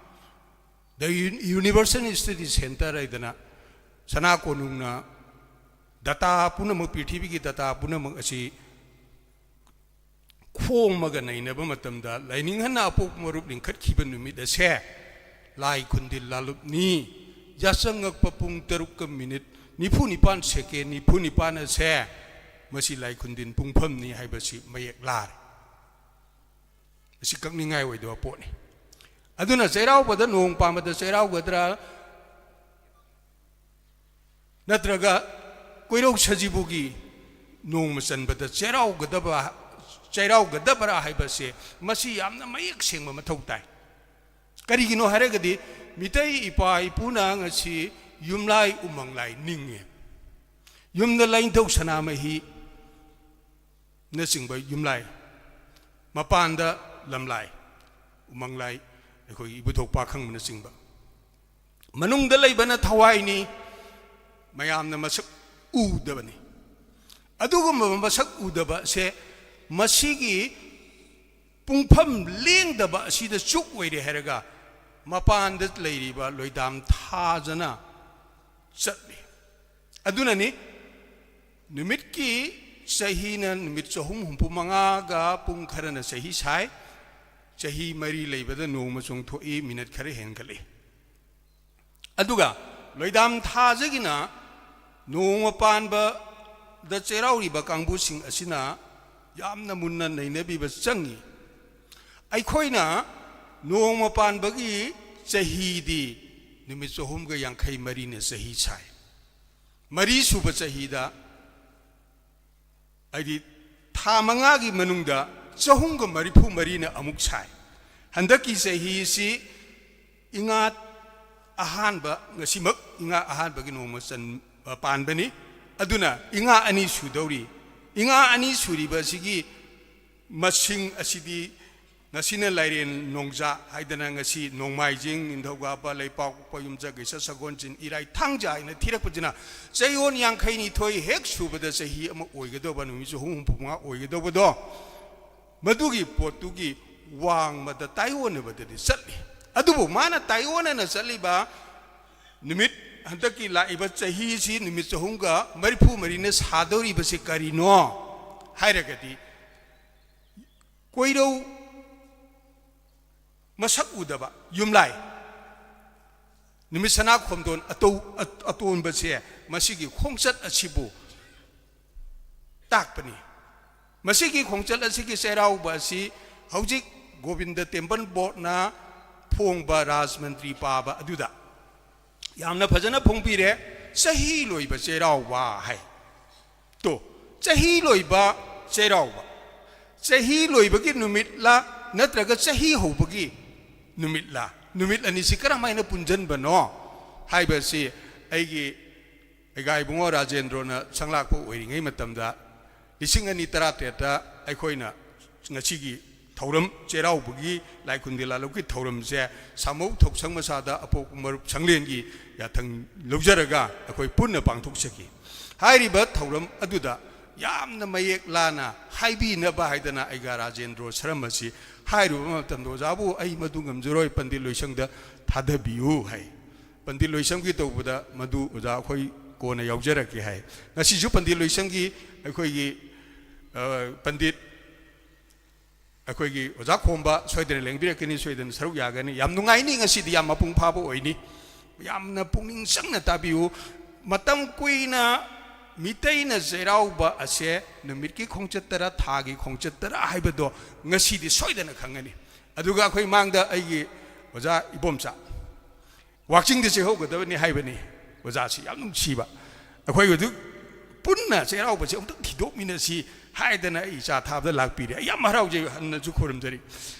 the Universal Study Centre ꯍꯥꯏꯗꯅ ꯁꯅꯥ ꯀꯣꯅꯨꯡꯅ data ꯄꯨꯝꯅꯃꯛ, ꯄ꯭ꯔꯤꯊꯤꯕꯤꯒꯤ data ꯄꯨꯝꯅꯃꯛ ꯑꯁꯤ ꯈꯣꯝꯃꯒ ꯅꯩꯅꯕ ꯃꯇꯝꯗ, ꯂꯥꯏꯅꯤꯡꯍꯟꯅ ꯑꯄꯣꯛꯄ ꯃꯔꯨꯞ ꯂꯤꯡꯈꯠꯈꯤꯕ ꯅꯨꯃꯤꯠ ꯑꯁꯦ ꯂꯥꯏ ꯈꯨꯟꯗꯤꯜ ꯂꯥꯂꯨꯞꯅꯤ, ꯌꯥꯆꯪꯉꯛꯄ ꯄꯨꯡ ꯇꯔꯨꯛꯀ ꯃꯤꯅꯤꯠ ꯅꯤꯐꯨ ꯅꯤꯄꯥꯟ, second ꯅꯤꯐꯨ ꯅꯤꯄꯥꯟ ꯑꯁꯦ ꯃꯁꯤ ꯂꯥꯏ ꯈꯨꯟꯗꯤꯟ ꯄꯨꯡꯐꯝꯅꯤ ꯍꯥꯏꯕꯁꯤ ꯃꯌꯦꯛ ꯂꯥꯔꯦ꯫ ꯃꯁꯤ ꯀꯛꯅꯤꯡꯉꯥꯏ ꯑꯣꯏꯗꯕ ꯄꯣꯠꯅꯤ꯫ ꯑꯗꯨꯅ ꯆꯩꯔꯥꯎꯕꯗ ꯅꯣꯡ ꯄꯥꯟꯕꯗ ꯆꯩꯔꯥꯎꯒꯗ꯭ꯔꯥ, ꯅꯠꯇ꯭ꯔꯒ ꯀꯣꯏꯔꯧ ꯁꯖꯤꯕꯨꯒꯤ ꯅꯣꯡꯃ ꯆꯟꯕꯗ ꯆꯩꯔꯥꯎꯒꯗꯕ, ꯆꯩꯔꯥꯎꯒꯗꯕ꯭ꯔꯥ ꯍꯥꯏꯕꯁꯦ ꯃꯁꯤ ꯌꯥꯝꯅ ꯃꯌꯦꯛ ꯁꯦꯡꯕ ꯃꯊꯧ ꯇꯥꯏ꯫ ꯀꯔꯤꯒꯤꯅꯣ ꯍꯥꯏꯔꯒꯗꯤ, ꯃꯤꯇꯩ ꯏꯄꯥ ꯏꯄꯨꯅ ꯉꯁꯤ ꯌꯨꯝꯂꯥꯏ ꯎꯃꯪ ꯂꯥꯏ ꯅꯤꯡꯉꯦ꯫ ꯌꯨꯝꯗ ꯂꯥꯏꯅꯤꯡꯊꯧ ꯁꯅꯥꯃꯍꯤ ꯅꯆꯤꯡꯕ ꯌꯨꯝꯂꯥꯏ, ꯃꯄꯥꯟꯗ ꯂꯝꯂꯥꯏ, ꯎꯃꯪ ꯂꯥꯏ, ꯑꯩꯈꯣꯏꯒꯤ ꯏꯕꯨꯙꯧ ꯄꯥꯈꯪꯕꯅꯆꯤꯡꯕ, ꯃꯅꯨꯡꯗ ꯂꯩꯕꯅ ꯊꯋꯥꯏꯅꯤ, ꯃꯌꯥꯝꯅ ꯃꯁꯛ ꯎꯗꯕꯅꯤ꯫ ꯑꯗꯨꯒꯨꯝꯕ ꯃꯁꯛ ꯎꯗꯕꯁꯦ ꯃꯁꯤꯒꯤ ꯄꯨꯡꯐꯝ ꯂꯦꯡꯗꯕ ꯑꯁꯤꯗ ꯆꯨꯛ ꯑꯣꯏꯔꯦ ꯍꯥꯏꯔꯒ ꯃꯄꯥꯟꯗ ꯂꯩꯔꯤꯕ ꯂꯣꯏꯗꯥꯝ ꯊꯥꯖꯅ ꯆꯠꯂꯤ꯫ ꯑꯗꯨꯅꯅꯤ ꯅꯨꯃꯤꯠꯀꯤ ꯆꯍꯤꯅ ꯅꯨꯃꯤꯠ ꯆꯍꯨꯝ ꯍꯨꯝꯐꯨ ꯃꯉꯥꯒ ꯄꯨꯡ ꯈꯔꯅ ꯆꯍꯤ ꯁꯥꯏ, ꯆꯍꯤ ꯃꯔꯤ ꯂꯩꯕꯗ ꯅꯣꯡꯃ ꯆꯣꯡꯊꯣꯛꯏ, ꯃꯤꯅꯠ ꯈꯔ ꯍꯦꯟꯒꯠꯂꯤ꯫ ꯑꯗꯨꯒ ꯂꯣꯏꯗꯥꯝ ꯊꯥꯖꯒꯤꯅ ꯅꯣꯡꯃ ꯄꯥꯟꯕꯗ ꯆꯩꯔꯥꯎꯔꯤꯕ ꯀꯥꯡꯕꯨꯁꯤꯡ ꯑꯁꯤꯅ ꯌꯥꯝꯅ ꯃꯨꯟꯅ ꯅꯩꯅꯕꯤꯕ ꯆꯪꯏ꯫ ꯑꯩꯈꯣꯏꯅ ꯅꯣꯡꯃ ꯄꯥꯟꯕꯒꯤ ꯆꯍꯤꯗꯤ ꯅꯨꯃꯤꯠ ꯆꯍꯨꯝꯒ ꯌꯥꯡꯈꯩ ꯃꯔꯤꯅ ꯆꯍꯤ ꯁꯥꯏ꯫ ꯃꯔꯤ ꯁꯨꯕ ꯆꯍꯤꯗ, ꯍꯥꯏꯗꯤ ꯊꯥ ꯃꯉꯥꯒꯤ ꯃꯅꯨꯡꯗ ꯆꯍꯨꯝꯒ ꯃꯔꯤꯐꯨ ꯃꯔꯤꯅ ꯑꯃꯨꯛ ꯁꯥꯏ꯫ ꯍꯟꯗꯛꯀꯤ ꯆꯍꯤꯁꯤ ꯏꯉꯥ ꯑꯍꯥꯟꯕ, ꯉꯁꯤꯃꯛ ꯏꯉꯥ ꯑꯍꯥꯟꯕꯒꯤ ꯅꯣꯡꯃ ꯆꯟ-, ꯄꯥꯟꯕꯅꯤ꯫ ꯑꯗꯨꯅ ꯏꯉꯥ ꯑꯅꯤ ꯁꯨꯗꯧꯔꯤ꯫ ꯏꯉꯥ ꯑꯅꯤ ꯁꯨꯔꯤꯕ ꯑꯁꯤꯒꯤ ꯃꯁꯤꯡ ꯑꯁꯤꯗꯤ ꯉꯁꯤꯅ ꯂꯥꯏꯔꯦꯟ ꯅꯣꯡꯖꯥ ꯍꯥꯏꯗꯅ ꯉꯁꯤ ꯅꯣꯡꯃꯥꯏꯖꯤꯡ, ꯅꯤꯡꯊꯧꯀꯥꯕ, ꯂꯩꯄꯥꯛꯄꯣꯛꯄ, ꯌꯨꯝꯖꯀꯩꯁ, ꯁꯒꯣꯜꯁꯦꯟ, ꯏꯔꯥꯏ, ꯊꯥꯡꯖ ꯍꯥꯏꯅ ꯊꯤꯔꯛꯄꯁꯤꯅ ꯆꯌꯣꯜ ꯌꯥꯡꯈꯩꯅꯤꯊꯣꯏ ꯍꯦꯛ ꯁꯨꯕꯗ ꯆꯍꯤ ꯑꯃ ꯑꯣꯏꯒꯗꯧꯕ, ꯅꯨꯃꯤꯠ ꯆꯍꯨꯝ ꯍꯨꯝꯐꯨ ꯃꯉꯥ ꯑꯣꯏꯒꯗꯧꯕꯗꯣ, ꯃꯗꯨꯒꯤ ꯄꯣꯠꯇꯨꯒꯤ ꯋꯥꯡꯃꯗ ꯇꯥꯏꯑꯣꯟꯅꯕꯗꯗꯤ ꯆꯠꯂꯤ꯫ ꯑꯗꯨꯕꯨ ꯃꯥꯅ ꯇꯥꯏꯑꯣꯟꯅꯅ ꯆꯠꯂꯤꯕ ꯅꯨꯃꯤꯠ, ꯍꯟꯗꯛꯀꯤ ꯂꯥꯛꯏꯕ ꯆꯍꯤꯁꯤ ꯅꯨꯃꯤꯠ ꯆꯍꯨꯝꯒ ꯃꯔꯤꯐꯨ ꯃꯔꯤꯅ ꯁꯥꯗꯧꯔꯤꯕꯁꯤ ꯀꯔꯤꯅꯣ ꯍꯥꯏꯔꯒꯗꯤ, ꯀꯣꯏꯔꯧ ꯃꯁꯛ ꯎꯗꯕ ꯌꯨꯝꯂꯥꯏ, ꯅꯨꯃꯤꯠ ꯁꯅꯥ ꯈꯣꯝꯗꯣꯟ ꯑꯇꯧ-, ꯑ-, ꯑꯇꯣꯟꯕꯁꯦ ꯃꯁꯤꯒꯤ ꯈꯣꯡꯆꯠ ꯑꯁꯤꯕꯨ ꯇꯥꯛꯄꯅꯤ꯫ ꯃꯁꯤꯒꯤ ꯈꯣꯡꯆꯠ ꯑꯁꯤꯒꯤ ꯆꯩꯔꯥꯎꯕ ꯑꯁꯤ ꯍꯧꯖꯤꯛ ꯒꯣꯕꯤꯟꯗ ꯇꯦꯝꯄꯜ ꯕꯣꯔꯗꯅ ꯐꯣꯡꯕ ꯔꯥꯖ ꯃꯟꯇ꯭ꯔꯤ ꯄꯥꯕ ꯑꯗꯨꯗ ꯌꯥꯝꯅ ꯐꯖꯅ ꯐꯣꯡꯕꯤꯔꯦ꯫ ꯆꯍꯤ ꯂꯣꯏꯕ ꯆꯩꯔꯥꯎꯕ ꯍꯥꯏ꯫ ꯇꯣ, ꯆꯍꯤ ꯂꯣꯏꯕ ꯆꯩꯔꯥꯎꯕ, ꯆꯍꯤ ꯂꯣꯏꯕꯒꯤ ꯅꯨꯃꯤꯠꯂꯥ ꯅꯠꯇ꯭ꯔꯒ ꯆꯍꯤ ꯍꯧꯕꯒꯤ ꯅꯨꯃꯤꯠꯂꯥ? ꯅꯨꯃꯤꯠ ꯑꯅꯤꯁꯤ ꯀꯔꯝꯍꯥꯏꯅ ꯄꯨꯟꯁꯤꯟꯕꯅꯣ ꯍꯥꯏꯕꯁꯤ ꯑꯩꯒꯤ ꯏꯒꯥ ꯏꯕꯨꯡꯉꯣ ꯔꯥꯖꯦꯟꯗ꯭ꯔꯣꯅ ꯁꯪꯂꯥꯛꯄ ꯑꯣꯏꯔꯤꯉꯩ ꯃꯇꯝꯗ, ꯂꯤꯁꯤꯡ ꯑꯅꯤ ꯇꯔꯥꯇꯔꯦꯠꯇ ꯑꯩꯈꯣꯏꯅ ꯉꯁꯤꯒꯤ ꯊꯧꯔꯝ, ꯆꯩꯔꯥꯎꯕꯒꯤ ꯂꯥꯏꯈꯨꯟꯗꯤ ꯂꯥꯂꯣꯛꯀꯤ ꯊꯧꯔꯝꯁꯦ ꯁꯥꯃꯧ ꯊꯣꯛꯁꯪ ꯃꯁꯥꯗ ꯑꯄꯣꯛꯄ ꯃꯔꯨꯞ ꯁꯪꯂꯦꯟꯒꯤ ꯌꯥꯊꯪ ꯂꯧꯖꯔꯒ ꯑꯩꯈꯣꯏ ꯄꯨꯟꯅ ꯄꯥꯡꯊꯣꯛꯆꯈꯤ꯫ ꯍꯥꯏꯔꯤꯕ ꯊꯧꯔꯝ ꯑꯗꯨꯗ ꯌꯥꯝꯅ ꯃꯌꯦꯛ ꯂꯥꯅ ꯍꯥꯏꯕꯤꯅꯕ ꯍꯥꯏꯗꯅ ꯑꯩꯒ ꯔꯥꯖꯦꯟꯗ꯭ꯔꯣ ꯁꯔꯝ ꯑꯁꯤ ꯍꯥꯏꯔꯨꯕ ꯃꯇꯝꯗ, "ꯑꯣꯖꯥꯕꯨ ꯑꯩ ꯃꯗꯨ ꯉꯝꯖꯔꯣꯏ, ꯄꯟꯗꯤꯠ ꯂꯣꯏꯁꯪꯗ ꯊꯥꯗꯕꯤꯌꯨ" ꯍꯥꯏ꯫ ꯄꯟꯗꯤꯠ ꯂꯣꯏꯁꯪꯒꯤ ꯇꯧꯕꯗ ꯃꯗꯨ ꯑꯣꯖꯥ ꯑꯩꯈꯣꯏ ꯀꯣꯟꯅ ꯌꯥꯎꯖꯔꯛꯀꯦ ꯍꯥꯏ꯫ ꯉꯁꯤꯁꯨ ꯄꯟꯗꯤꯠ ꯂꯣꯏꯁꯪꯒꯤ ꯑꯩꯈꯣꯏꯒꯤ, ꯑ, ꯄꯟꯗꯤꯠ ꯑꯩꯈꯣꯏꯒꯤ ꯑꯣꯖꯥ ꯈꯣꯝꯕ ꯁꯣꯏꯗꯅ ꯂꯦꯡꯕꯤꯔꯛꯀꯅꯤ, ꯁꯣꯏꯗꯅ ꯁꯔꯨꯛ ꯌꯥꯒꯅꯤ꯫ ꯌꯥꯝ ꯅꯨꯡꯉꯥꯏꯅꯤ, ꯉꯁꯤꯗꯤ ꯌꯥꯝ ꯃꯄꯨꯡ ꯐꯥꯕ ꯑꯣꯏꯅꯤ꯫ ꯌꯥꯝꯅ ꯄꯨꯛꯅꯤꯡ ꯆꯪꯅ ꯇꯥꯕꯤꯌꯨ꯫ ꯃꯇꯝ ꯀꯨꯏꯅ ꯃꯤꯇꯩꯅ ꯆꯩꯔꯥꯎꯕ ꯑꯁꯦ ꯅꯨꯃꯤꯠꯀꯤ ꯈꯣꯡꯆꯠꯇꯔ, ꯊꯥꯒꯤ ꯈꯣꯡꯆꯠꯇꯔ ꯍꯥꯏꯕꯗꯣ ꯉꯁꯤꯗꯤ ꯁꯣꯏꯗꯅ ꯈꯪꯒꯅꯤ꯫ ꯑꯗꯨꯒ ꯑꯩꯈꯣꯏ ꯃꯥꯡꯗ ꯑꯩꯒꯤ ꯑꯣꯖꯥ ꯏꯕꯣꯝꯆꯥ, ꯋꯥꯛꯆꯤꯡꯗ ꯆꯦꯍꯧꯒꯗꯕꯅꯤ ꯍꯥꯏꯕꯅꯤ꯫ ꯑꯣꯖꯥꯁꯤ ꯌꯥꯝ ꯅꯨꯡꯁꯤꯕ꯫ ꯑꯩꯈꯣꯏ ꯑꯗꯨ ꯄꯨꯟꯅ ꯆꯩꯔꯥꯎꯕꯁꯦ ꯑꯃꯨꯛꯇꯪ ꯊꯤꯗꯣꯛꯃꯤꯟꯅꯁꯤ ꯍꯥꯏꯗꯅ ꯑꯩ ꯏꯆꯥ ꯊꯥꯕꯗ ꯂꯥꯛꯄꯤꯔꯦ꯫ ꯑꯩ ꯌꯥꯝ ꯍꯔꯥꯎꯖꯩ, ꯍꯟꯅꯁꯨ ꯈꯨꯔꯨꯝꯖꯔꯤ꯫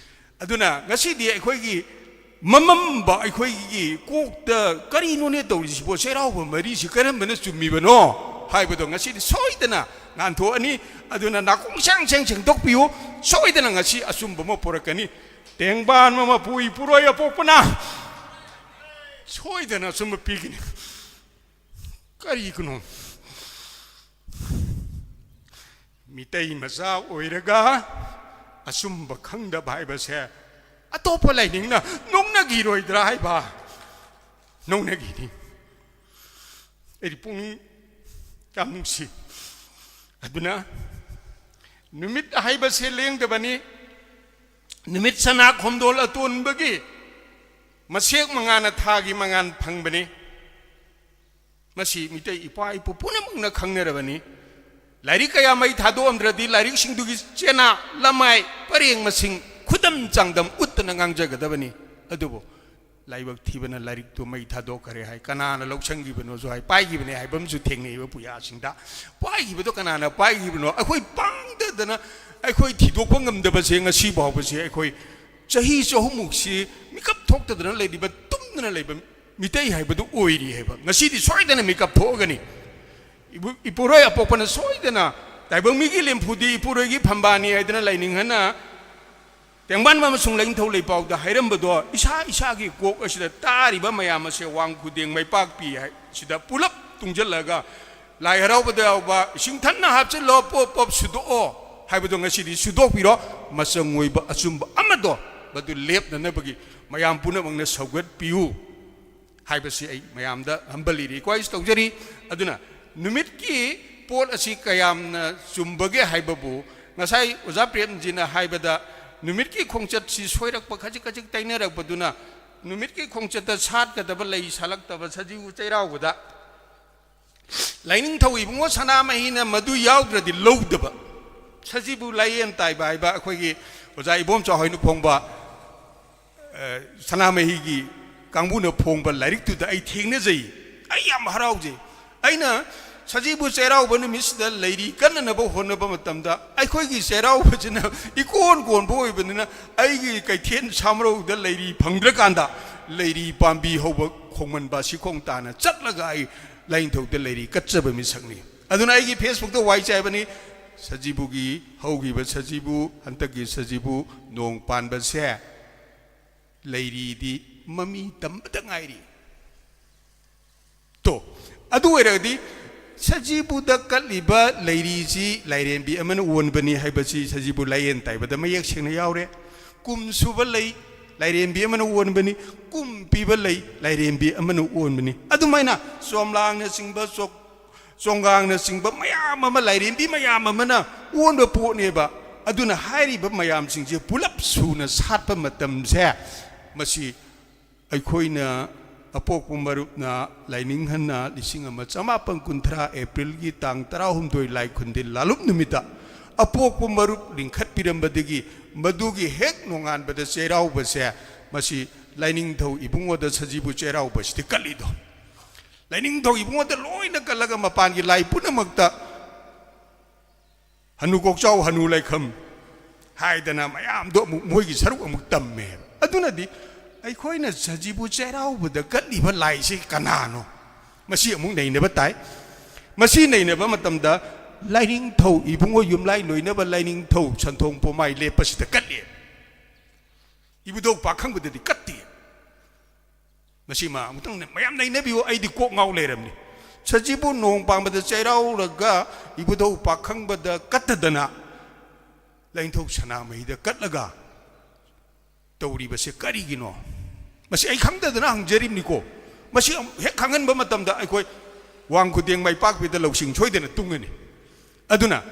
ꯑꯗꯨꯅ ꯉꯁꯤꯗꯤ ꯑꯩꯈꯣꯏꯒꯤ ꯃꯃꯝꯕ ꯑꯩꯈꯣꯏꯒꯤ ꯀꯣꯛꯇ ꯀꯔꯤꯅꯣꯅꯦ ꯇꯧꯔꯤꯁꯤꯕꯣ, ꯆꯩꯔꯥꯎꯕ ꯃꯔꯤꯁꯤ ꯀꯔꯝꯕꯅ ꯆꯨꯝꯃꯤꯕꯅꯣ ꯍꯥꯏꯕꯗꯣ ꯉꯁꯤꯗꯤ ꯁꯣꯏꯗꯅ ꯉꯥꯟꯊꯣꯛꯑꯅꯤ꯫ ꯑꯗꯨꯅ ꯅꯥꯀꯣꯡ ꯁꯦꯡ ꯁꯦꯡ ꯁꯦꯡꯗꯣꯛꯄꯤꯌꯨ꯫ ꯁꯣꯏꯗꯅ ꯉꯁꯤ ꯑꯆꯨꯝꯕ ꯑꯃ ꯄꯨꯔꯛꯀꯅꯤ꯫ ꯇꯦꯡꯕꯥꯟ ꯑꯃ ꯄꯨꯏ ꯄꯨꯔꯣꯏ ꯑꯄꯣꯛꯄꯅ ꯁꯣꯏꯗꯅ ꯑꯆꯨꯝꯕ ꯄꯤꯒꯅꯤ꯫ ꯀꯔꯤꯒꯤꯅꯣ? ꯃꯤꯇꯩ ꯃꯆꯥ ꯑꯣꯏꯔꯒ ꯑꯆꯨꯝꯕ ꯈꯪꯗꯕ ꯍꯥꯏꯕꯁꯦ ꯑꯇꯣꯞꯄ ꯂꯥꯏꯅꯤꯡꯅ ꯅꯣꯛꯅꯈꯤꯔꯣꯏꯗ꯭ꯔꯥ ꯍꯥꯏꯕ? ꯅꯣꯛꯅꯈꯤꯅꯤ꯫ ꯑꯩꯗꯤ ꯄꯨꯛꯅꯤꯡ ꯌꯥꯝ ꯅꯨꯡꯁꯤ꯫ ꯑꯗꯨꯅ ꯅꯨꯃꯤꯠ ꯍꯥꯏꯕꯁꯦ ꯂꯦꯡꯗꯕꯅꯤ꯫ ꯅꯨꯃꯤꯠ ꯁꯅꯥ ꯈꯣꯝꯗꯣꯜ ꯑꯇꯣꯟꯕꯒꯤ ꯃꯁꯦꯛ ꯃꯉꯥꯅ ꯊꯥꯒꯤ ꯃꯉꯥꯜ ꯐꯪꯕꯅꯤ꯫ ꯃꯁꯤ ꯃꯤꯇꯩ ꯏꯄꯥ ꯏꯄꯨ ꯄꯨꯝꯅꯃꯛꯅ ꯈꯪꯅꯔꯕꯅꯤ꯫ ꯂꯥꯏꯔꯤꯛ ꯀꯌꯥ ꯃꯩ ꯊꯥꯗꯣꯛꯑꯝꯗ꯭ꯔꯗꯤ ꯂꯥꯏꯔꯤꯛꯁꯤꯡꯗꯨꯒꯤ ꯆꯦꯅꯥ, ꯂꯃꯥꯏ, ꯄꯔꯦꯡ ꯃꯁꯤꯡ ꯈꯨꯗꯝ ꯆꯥꯡꯗꯝ ꯎꯠꯇꯅ ꯉꯥꯡꯖꯒꯗꯕꯅꯤ꯫ ꯑꯗꯨꯕꯨ ꯂꯥꯏꯕꯛ ꯊꯤꯕꯅ ꯂꯥꯏꯔꯤꯛꯇꯨ ꯃꯩ ꯊꯥꯗꯣꯛꯈꯔꯦ ꯍꯥꯏ꯫ ꯀꯅꯥꯅ ꯂꯧꯁꯟꯈꯤꯕꯅꯣꯁꯨ ꯍꯥꯏ꯫ ꯄꯥꯏꯈꯤꯕꯅꯦ ꯍꯥꯏꯕ ꯑꯃꯁꯨ ꯊꯦꯡꯅꯩꯕ ꯄꯨꯌꯥꯁꯤꯡꯗ꯫ ꯄꯥꯏꯈꯤꯕꯗꯣ ꯀꯅꯥꯅ ꯄꯥꯏꯈꯤꯕꯅꯣ ꯑꯩꯈꯣꯏ ꯄꯥꯡꯗꯗꯅ ꯑꯩꯈꯣꯏ ꯊꯤꯗꯣꯛꯄ ꯉꯝꯗꯕꯁꯦ ꯉꯁꯤ ꯐꯥꯎꯕꯁꯦ ꯑꯩꯈꯣꯏ ꯆꯍꯤ ꯆꯍꯨꯝꯃꯨꯛꯁꯤ ꯃꯤꯀꯞ ꯊꯣꯛꯇꯗꯅ ꯂꯩꯔꯤꯕ, ꯇꯨꯝꯗꯅ ꯂꯩꯕ ꯃꯤꯇꯩ ꯍꯥꯏꯕꯗꯨ ꯑꯣꯏꯔꯤ ꯍꯥꯏꯕ꯫ ꯉꯁꯤꯗꯤ ꯁꯣꯏꯗꯅ ꯃꯤꯀꯞ ꯊꯣꯛꯑꯒꯅꯤ꯫ ꯏꯕꯨ-, ꯏꯄꯨꯔꯣꯏ ꯑꯄꯣꯛꯄꯅ ꯁꯣꯏꯗꯅ "ꯇꯥꯏꯕꯪ ꯃꯤꯒꯤ ꯂꯦꯝꯐꯨꯗꯤ ꯏꯄꯨꯔꯣꯏꯒꯤ ꯐꯝꯕꯥꯜꯅꯤ" ꯍꯥꯏꯗꯅ ꯂꯥꯏꯅꯤꯡꯍꯟꯅ ꯇꯦꯡꯕꯥꯟꯕ ꯑꯃꯁꯨꯡ ꯂꯥꯏꯅꯤꯡꯊꯧ ꯂꯩꯄꯥꯎꯗ ꯍꯥꯏꯔꯝꯕꯗꯣ ꯏꯁꯥ ꯏꯁꯥꯒꯤ ꯀꯣꯛ ꯑꯁꯤꯗ ꯇꯥꯔꯤꯕ ꯃꯌꯥꯝ ꯑꯁꯦ ꯋꯥꯡ ꯈꯨꯗꯦꯡ ꯃꯩꯄꯥꯛꯄꯤ ꯍꯥꯏ-, ꯁꯤꯗ ꯄꯨꯂꯞ ꯇꯨꯡꯁꯤꯜꯂꯒ ꯂꯥꯏ ꯍꯔꯥꯎꯕꯗ ꯌꯥꯎꯕ ꯏꯁꯤꯡ ꯊꯟꯅ ꯍꯥꯞꯆꯤꯜꯂꯣ, ꯄꯣꯞ ꯄꯣꯞ ꯁꯨꯗꯣꯛꯑꯣ ꯍꯥꯏꯕꯗꯣ ꯉꯁꯤꯗꯤ ꯁꯨꯗꯣꯛꯄꯤꯔꯣ꯫ ꯃꯆꯪ ꯑꯣꯏꯕ ꯑꯆꯨꯝꯕ ꯑꯃꯗꯣ ꯃꯗꯨ ꯂꯦꯞꯅꯅꯕꯒꯤ ꯃꯌꯥꯝ ꯄꯨꯝꯅꯃꯛꯅ ꯁꯧꯒꯠꯄꯤꯌꯨ ꯍꯥꯏꯕꯁꯤ ꯑꯩ ꯃꯌꯥꯝꯗ humble request ꯇꯧꯖꯔꯤ꯫ ꯑꯗꯨꯅ ꯅꯨꯃꯤꯠꯀꯤ ꯄꯣꯠ ꯑꯁꯤ ꯀꯌꯥꯝꯅ ꯆꯨꯝꯕꯒꯦ ꯍꯥꯏꯕꯕꯨ ꯉꯁꯥꯏ ꯑꯣꯖꯥ ꯄ꯭ꯔꯦꯝꯖꯤꯅ ꯍꯥꯏꯕꯗ, ꯅꯨꯃꯤꯠꯀꯤ ꯈꯣꯡꯆꯠꯁꯤ ꯁꯣꯏꯔꯛꯄ ꯈꯖꯤꯛ ꯈꯖꯤꯛ ꯇꯩꯅꯔꯛꯄꯗꯨꯅ ꯅꯨꯃꯤꯠꯀꯤ ꯈꯣꯡꯆꯠꯇ ꯁꯥꯠꯀꯗꯕ ꯂꯩ ꯁꯥꯠꯂꯛꯇꯕ ꯁꯖꯤꯕꯨ ꯆꯩꯔꯥꯎꯕꯗ ꯂꯥꯏꯅꯤꯡꯊꯧ ꯏꯕꯨꯡꯉꯣ ꯁꯅꯥꯃꯍꯤꯅ ꯃꯗꯨ ꯌꯥꯎꯗ꯭ꯔꯗꯤ ꯂꯧꯗꯕ꯫ ꯁꯖꯤꯕꯨ ꯂꯥꯏꯌꯦꯟ ꯇꯥꯏꯕ ꯍꯥꯏꯕ ꯑꯩꯈꯣꯏꯒꯤ ꯑꯣꯖꯥ ꯏꯕꯣꯝꯆꯥ ꯍꯣꯏꯅ ꯐꯣꯡꯕ, ꯑ, ꯁꯅꯥꯃꯍꯤꯒꯤ ꯀꯥꯡꯕꯨꯅ ꯐꯣꯡꯕ ꯂꯥꯏꯔꯤꯛꯇꯨꯗ ꯑꯩ ꯊꯦꯡꯅꯖꯩ꯫ ꯑꯩ ꯌꯥꯝ ꯍꯔꯥꯎꯖꯩ꯫ ꯑꯩꯅ ꯁꯖꯤꯕꯨ ꯆꯩꯔꯥꯎꯕ ꯅꯨꯃꯤꯠꯁꯤꯗ ꯂꯩꯔꯤ ꯀꯠꯅꯅꯕ ꯍꯣꯠꯅꯕ ꯃꯇꯝꯗ ꯑꯩꯈꯣꯏꯒꯤ ꯆꯩꯔꯥꯎꯕꯁꯤꯅ ꯏꯀꯣꯟ ꯀꯣꯟꯕ ꯑꯣꯏꯕꯅꯤꯅ ꯑꯩꯒꯤ ꯀꯩꯊꯦꯜ ꯁꯥꯃꯔꯧꯗ ꯂꯩꯔꯤ ꯐꯪꯗ꯭ꯔꯀꯥꯟꯗ ꯂꯩꯔꯤ ꯄꯥꯝꯕꯤ ꯍꯧꯕ ꯈꯣꯡꯃꯟꯕ ꯁꯤꯈꯣꯡ ꯇꯥꯅ ꯆꯠꯂꯒ ꯑꯩ ꯂꯥꯏꯅꯤꯡꯊꯧꯗ ꯂꯩꯔꯤ ꯀꯠꯆꯕ ꯃꯤꯁꯛꯅꯤ꯫ ꯑꯗꯨꯅ ꯑꯩꯒꯤ Facebookꯇ ꯋꯥꯏ ꯆꯥꯏꯕꯅꯤ, "ꯁꯖꯤꯕꯨꯒꯤ, ꯍꯧꯈꯤꯕ ꯁꯖꯤꯕꯨ, ꯍꯟꯗꯛꯀꯤ ꯁꯖꯤꯕꯨ ꯅꯣꯡ ꯄꯥꯟꯕꯁꯦ ꯂꯩꯔꯤꯗꯤ ꯃꯃꯤ ꯇꯝꯕꯗ ꯉꯥꯏꯔꯤ"꯫ ꯇꯣ, ꯑꯗꯨ ꯑꯣꯏꯔꯒꯗꯤ ꯁꯖꯤꯕꯨꯗ ꯀꯠꯂꯤꯕ ꯂꯩꯔꯤꯁꯤ ꯂꯥꯏꯔꯦꯝꯕꯤ ꯑꯃꯅ ꯑꯣꯟꯕꯅꯤ ꯍꯥꯏꯕꯁꯤ ꯁꯖꯤꯕꯨ ꯂꯥꯏꯌꯦꯟ ꯇꯥꯏꯕꯗ ꯃꯌꯦꯛ ꯁꯦꯡꯅ ꯌꯥꯎꯔꯦ꯫ ꯀꯨꯝ ꯁꯨꯕ ꯂꯩ, ꯂꯥꯏꯔꯦꯝꯕꯤ ꯑꯃꯅ ꯑꯣꯟꯕꯅꯤ꯫ ꯀꯨꯝ ꯄꯤꯕ ꯂꯩ, ꯂꯥꯏꯔꯦꯝꯕꯤ ꯑꯃꯅ ꯑꯣꯟꯕꯅꯤ꯫ ꯑꯗꯨꯃꯥꯏꯅ ꯆꯣꯝꯂꯥꯡꯅꯆꯤꯡꯕ, ꯆꯣ-, ꯆꯣꯡꯒꯥꯡꯅꯆꯤꯡꯕ ꯃꯌꯥꯝ ꯑꯃ, ꯂꯥꯏꯔꯦꯝꯕꯤ ꯃꯌꯥꯝ ꯑꯃꯅ ꯑꯣꯟꯕ ꯄꯣꯠꯅꯦꯕ꯫ ꯑꯗꯨꯅ ꯍꯥꯏꯔꯤꯕ ꯃꯌꯥꯝꯁꯤꯡꯁꯦ ꯄꯨꯂꯞ ꯁꯨꯅ ꯁꯥꯠꯄ ꯃꯇꯝꯁꯦ, ꯃꯁꯤ ꯑꯩꯈꯣꯏꯅ ꯑꯄꯣꯛꯄ ꯃꯔꯨꯞꯅ ꯂꯥꯏꯅꯤꯡꯍꯟꯅ ꯂꯤꯁꯤꯡ ꯑꯃ ꯆꯃꯥꯄꯟ ꯀꯨꯟꯊ꯭ꯔꯥ ꯑꯦꯄ꯭ꯔꯤꯜꯒꯤ ꯇꯥꯡ ꯇꯔꯥꯍꯨꯝꯗꯣꯏ ꯂꯥꯏꯈꯨꯟꯗꯤꯜ ꯂꯥꯂꯨꯞ ꯅꯨꯃꯤꯠꯇ ꯑꯄꯣꯛꯄ ꯃꯔꯨꯞ ꯂꯤꯡꯈꯠꯄꯤꯔꯝꯕꯗꯒꯤ ꯃꯗꯨꯒꯤ ꯍꯦꯛ ꯅꯣꯡꯉꯥꯟꯕꯗ ꯆꯩꯔꯥꯎꯕꯁꯦ, ꯃꯁꯤ ꯂꯥꯏꯅꯤꯡꯊꯧ ꯏꯕꯨꯡꯉꯣꯗ ꯁꯖꯤꯕꯨ ꯆꯩꯔꯥꯎꯕꯁꯤꯗꯤ ꯀꯠꯂꯤꯗꯣ꯫ ꯂꯥꯏꯅꯤꯡꯊꯧ ꯏꯕꯨꯡꯉꯣꯗ ꯂꯣꯏꯅ ꯀꯠꯂꯒ ꯃꯄꯥꯟꯒꯤ ꯂꯥꯏ ꯄꯨꯝꯅꯃꯛꯇ "ꯍꯅꯨ ꯀꯣꯛꯆꯥꯎ, ꯍꯅꯨ ꯂꯩꯈꯝ" ꯍꯥꯏꯗꯅ ꯃꯌꯥꯝꯗꯣ ꯑꯃꯨꯛ ꯃꯣꯏꯒꯤ ꯁꯔꯨꯛ ꯑꯃꯨꯛ ꯇꯝꯃꯦꯕ꯫ ꯑꯗꯨꯅꯗꯤ ꯑꯩꯈꯣꯏꯅ ꯁꯖꯤꯕꯨ ꯆꯩꯔꯥꯎꯕꯗ ꯀꯠꯂꯤꯕ ꯂꯥꯏꯁꯤ ꯀꯅꯥꯅꯣ? ꯃꯁꯤ ꯑꯃꯨꯛ ꯅꯩꯅꯕ ꯇꯥꯏ꯫ ꯃꯁꯤ ꯅꯩꯅꯕ ꯃꯇꯝꯗ ꯂꯥꯏꯅꯤꯡꯊꯧ ꯏꯕꯨꯡꯉꯣ ꯌꯨꯝꯂꯥꯏ ꯂꯣꯏꯅꯕ ꯂꯥꯏꯅꯤꯡꯊꯧ ꯁꯟꯊꯣꯡ ꯄꯣꯃꯥꯏ ꯂꯦꯞꯄꯁꯤꯗ ꯀꯠꯂꯤ꯫ ꯏꯕꯨꯙꯧ ꯄꯥꯈꯪꯕꯗꯗꯤ ꯀꯠꯇꯦ꯫ ꯃꯁꯤꯃ ꯑꯃꯨꯛꯇꯪ ꯃꯌꯥꯝ ꯅꯩꯅꯕꯤꯌꯨ, ꯑꯩꯗꯤ ꯀꯣꯛ ꯉꯥꯎ ꯂꯩꯔꯕꯅꯤ꯫ ꯁꯖꯤꯕꯨ ꯅꯣꯡ ꯄꯥꯟꯕꯗ ꯆꯩꯔꯥꯎꯔꯒ ꯏꯕꯨꯙꯧ ꯄꯥꯈꯪꯕꯗ ꯀꯠꯇꯗꯅ ꯂꯥꯏꯅꯤꯡꯊꯧ ꯁꯅꯥꯃꯍꯤꯗ ꯀꯠꯂꯒ ꯇꯧꯔꯤꯕꯁꯦ ꯀꯔꯤꯒꯤꯅꯣ? ꯃꯁꯤ ꯑꯩ ꯈꯪꯗꯗꯅ ꯍꯪꯖꯔꯤꯕꯅꯤꯀꯣ꯫ ꯃꯁꯤ ꯍꯦꯛ ꯈꯪꯍꯟꯕ ꯃꯇꯝꯗ ꯑꯩꯈꯣꯏ ꯋꯥꯡ ꯈꯨꯗꯦꯡ ꯃꯥꯏ ꯄꯥꯛꯄꯤꯗ ꯂꯧꯁꯤꯡ ꯁꯣꯏꯗꯅ ꯇꯨꯡꯒꯅꯤ꯫ ꯑꯗꯨꯅ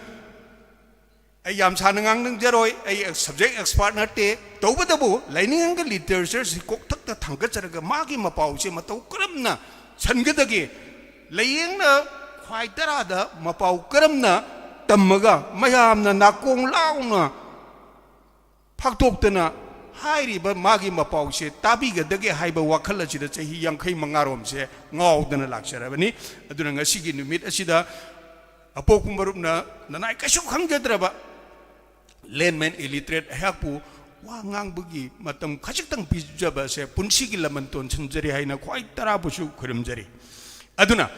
ꯑꯩ ꯌꯥꯝ ꯁꯥꯡꯅ ꯉꯥꯡꯅꯤꯡꯖꯔꯣꯏ, ꯑꯩ subject expert ꯅꯠꯇꯦ꯫ ꯇꯧꯕꯇꯕꯨ ꯂꯥꯏꯅꯤꯡꯒ literature ꯁꯤ ꯀꯣꯛꯊꯛꯇ ꯊꯥꯡꯒꯠꯆꯔꯒ ꯃꯥꯒꯤ ꯃꯄꯥꯎꯁꯦ ꯃꯇꯧ ꯀꯔꯝꯅ ꯁꯟꯒꯗꯒꯦ, ꯂꯥꯏꯌꯦꯡꯅ ꯈ꯭ꯋꯥꯏ ꯇꯔꯥꯗ ꯃꯄꯥꯎ ꯀꯔꯝꯅ ꯇꯝꯃꯒ ꯃꯌꯥꯝꯅ ꯅꯥꯀꯣꯡ ꯂꯥꯎꯅ ꯐꯥꯛꯇꯣꯛꯇꯅ ꯍꯥꯏꯔꯤꯕ ꯃꯥꯒꯤ ꯃꯄꯥꯎꯁꯦ ꯇꯥꯕꯤꯒꯗꯒꯦ ꯍꯥꯏꯕ ꯋꯥꯈꯜ ꯑꯁꯤꯗ ꯆꯍꯤ ꯌꯥꯡꯈꯩ ꯃꯉꯥꯔꯣꯝꯁꯦ ꯉꯥꯎꯗꯅ ꯂꯥꯛꯆꯔꯕꯅꯤ꯫ ꯑꯗꯨꯅ ꯉꯁꯤꯒꯤ ꯅꯨꯃꯤꯠ ꯑꯁꯤꯗ ꯑꯄꯣꯛꯄ ꯃꯔꯨꯞꯅ ꯅꯅꯥꯏ ꯀꯩꯁꯨ ꯈꯪꯖꯗ꯭ꯔꯕ layman illiterate ꯑꯩꯍꯥꯛꯄꯨ ꯋꯥ ꯉꯥꯡꯕꯒꯤ ꯃꯇꯝ ꯈꯖꯤꯛꯇꯪ ꯄꯤꯖꯕ ꯑꯁꯦ ꯄꯨꯟꯁꯤꯒꯤ ꯂꯃꯟ ꯇꯣꯟꯁꯤꯟꯖꯔꯤ ꯍꯥꯏꯅ ꯈ꯭ꯋꯥꯏ ꯇꯔꯥꯕꯨꯁꯨ ꯈꯨꯔꯨꯝꯖꯔꯤ꯫ ꯑꯗꯨꯅ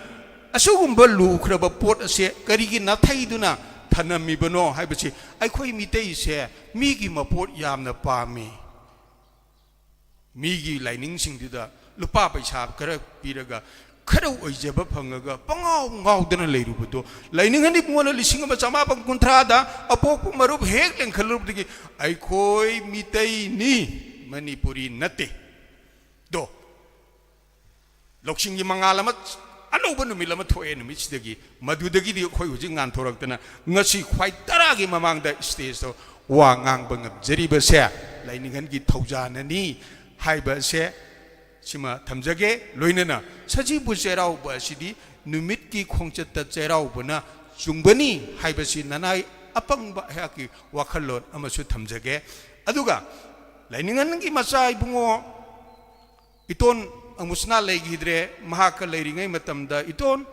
ꯑꯁꯤꯒꯨꯝꯕ ꯂꯨꯈ꯭ꯔꯕ ꯄꯣꯠ ꯑꯁꯦ ꯀꯔꯤꯒꯤ ꯅꯥꯊꯩꯗꯨꯅ ꯊꯅꯝꯃꯤꯕꯅꯣ ꯍꯥꯏꯕꯁꯤ, ꯑꯩꯈꯣꯏ ꯃꯤꯇꯩꯁꯦ ꯃꯤꯒꯤ ꯃꯄꯣꯠ ꯌꯥꯝꯅ ꯄꯥꯝꯃꯤ꯫ ꯃꯤꯒꯤ ꯂꯥꯏꯅꯤꯡꯁꯤꯡꯗꯨꯗ ꯂꯨꯄꯥ ꯄꯩꯁꯥ ꯈꯔ ꯄꯤꯔꯒ ꯈꯔ ꯑꯣꯏꯖꯕ ꯐꯪꯉꯒ ꯄꯉꯥꯎ ꯉꯥꯎꯗꯅ ꯂꯩꯔꯨꯕꯗꯣ, ꯂꯥꯏꯅꯤꯡ ꯍꯟꯗꯤ ꯃꯉꯣꯟꯗ ꯂꯤꯁꯤꯡ ꯑꯃ ꯆꯃꯥꯄꯟ ꯀꯨꯟꯊ꯭ꯔꯥꯗ ꯑꯄꯣꯛꯄ ꯃꯔꯨꯞ ꯍꯦꯛ ꯂꯦꯡꯈꯠꯂꯨꯕꯗꯒꯤ ꯑꯩꯈꯣꯏ ꯃꯤꯇꯩꯅꯤ, ꯃꯅꯤꯄꯨꯔꯤ ꯅꯠꯇꯦ꯫ ꯗꯣ ꯂꯧꯁꯤꯡꯒꯤ ꯃꯉꯥꯜ ꯑꯃ ꯑꯅꯧꯕ ꯅꯨꯃꯤꯠ ꯑꯃ ꯊꯣꯛꯑꯦ꯫ ꯅꯨꯃꯤꯠꯁꯤꯗꯒꯤ, ꯃꯗꯨꯗꯒꯤꯗꯤ ꯑꯩꯈꯣꯏ ꯍꯧꯖꯤꯛ ꯉꯥꯟꯊꯣꯔꯛꯇꯅ ꯉꯁꯤ ꯈ꯭ꯋꯥꯏ ꯇꯔꯥꯒꯤ ꯃꯃꯥꯡꯗ stageꯇ ꯋꯥ ꯉꯥꯡꯕ ꯉꯝꯖꯔꯤꯕꯁꯦ ꯂꯥꯏꯅꯤꯡꯍꯟꯒꯤ ꯊꯧꯖꯥꯅꯅꯤ ꯍꯥꯏꯕ ꯑꯁꯦ ꯁꯤꯃ ꯊꯝꯖꯒꯦ꯫ ꯂꯣꯏꯅꯅ ꯁꯖꯤꯕꯨ ꯆꯩꯔꯥꯎꯕ ꯑꯁꯤꯗꯤ ꯅꯨꯃꯤꯠꯀꯤ ꯈꯣꯡꯆꯠꯇ ꯆꯩꯔꯥꯎꯕꯅ ꯆꯨꯝꯒꯅꯤ ꯍꯥꯏꯕꯁꯤ ꯅꯅꯥꯏ ꯑꯄꯪꯕ ꯑꯩꯍꯥꯛꯀꯤ ꯋꯥꯈꯜꯂꯣꯟ ꯑꯃꯁꯨ ꯊꯝꯖꯒꯦ꯫ ꯑꯗꯨꯒ ꯂꯥꯏꯅꯤꯡꯍꯟꯒꯤ ꯃꯆꯥ ꯏꯕꯨꯡꯉꯣ ꯏꯇꯣꯟ ꯑꯃꯨꯁꯅꯥ ꯂꯩꯈꯤꯗ꯭ꯔꯦ꯫ ꯃꯍꯥꯛꯀ ꯂꯩꯔꯤꯉꯩ ꯃꯇꯝꯗ ꯏꯇꯣꯟ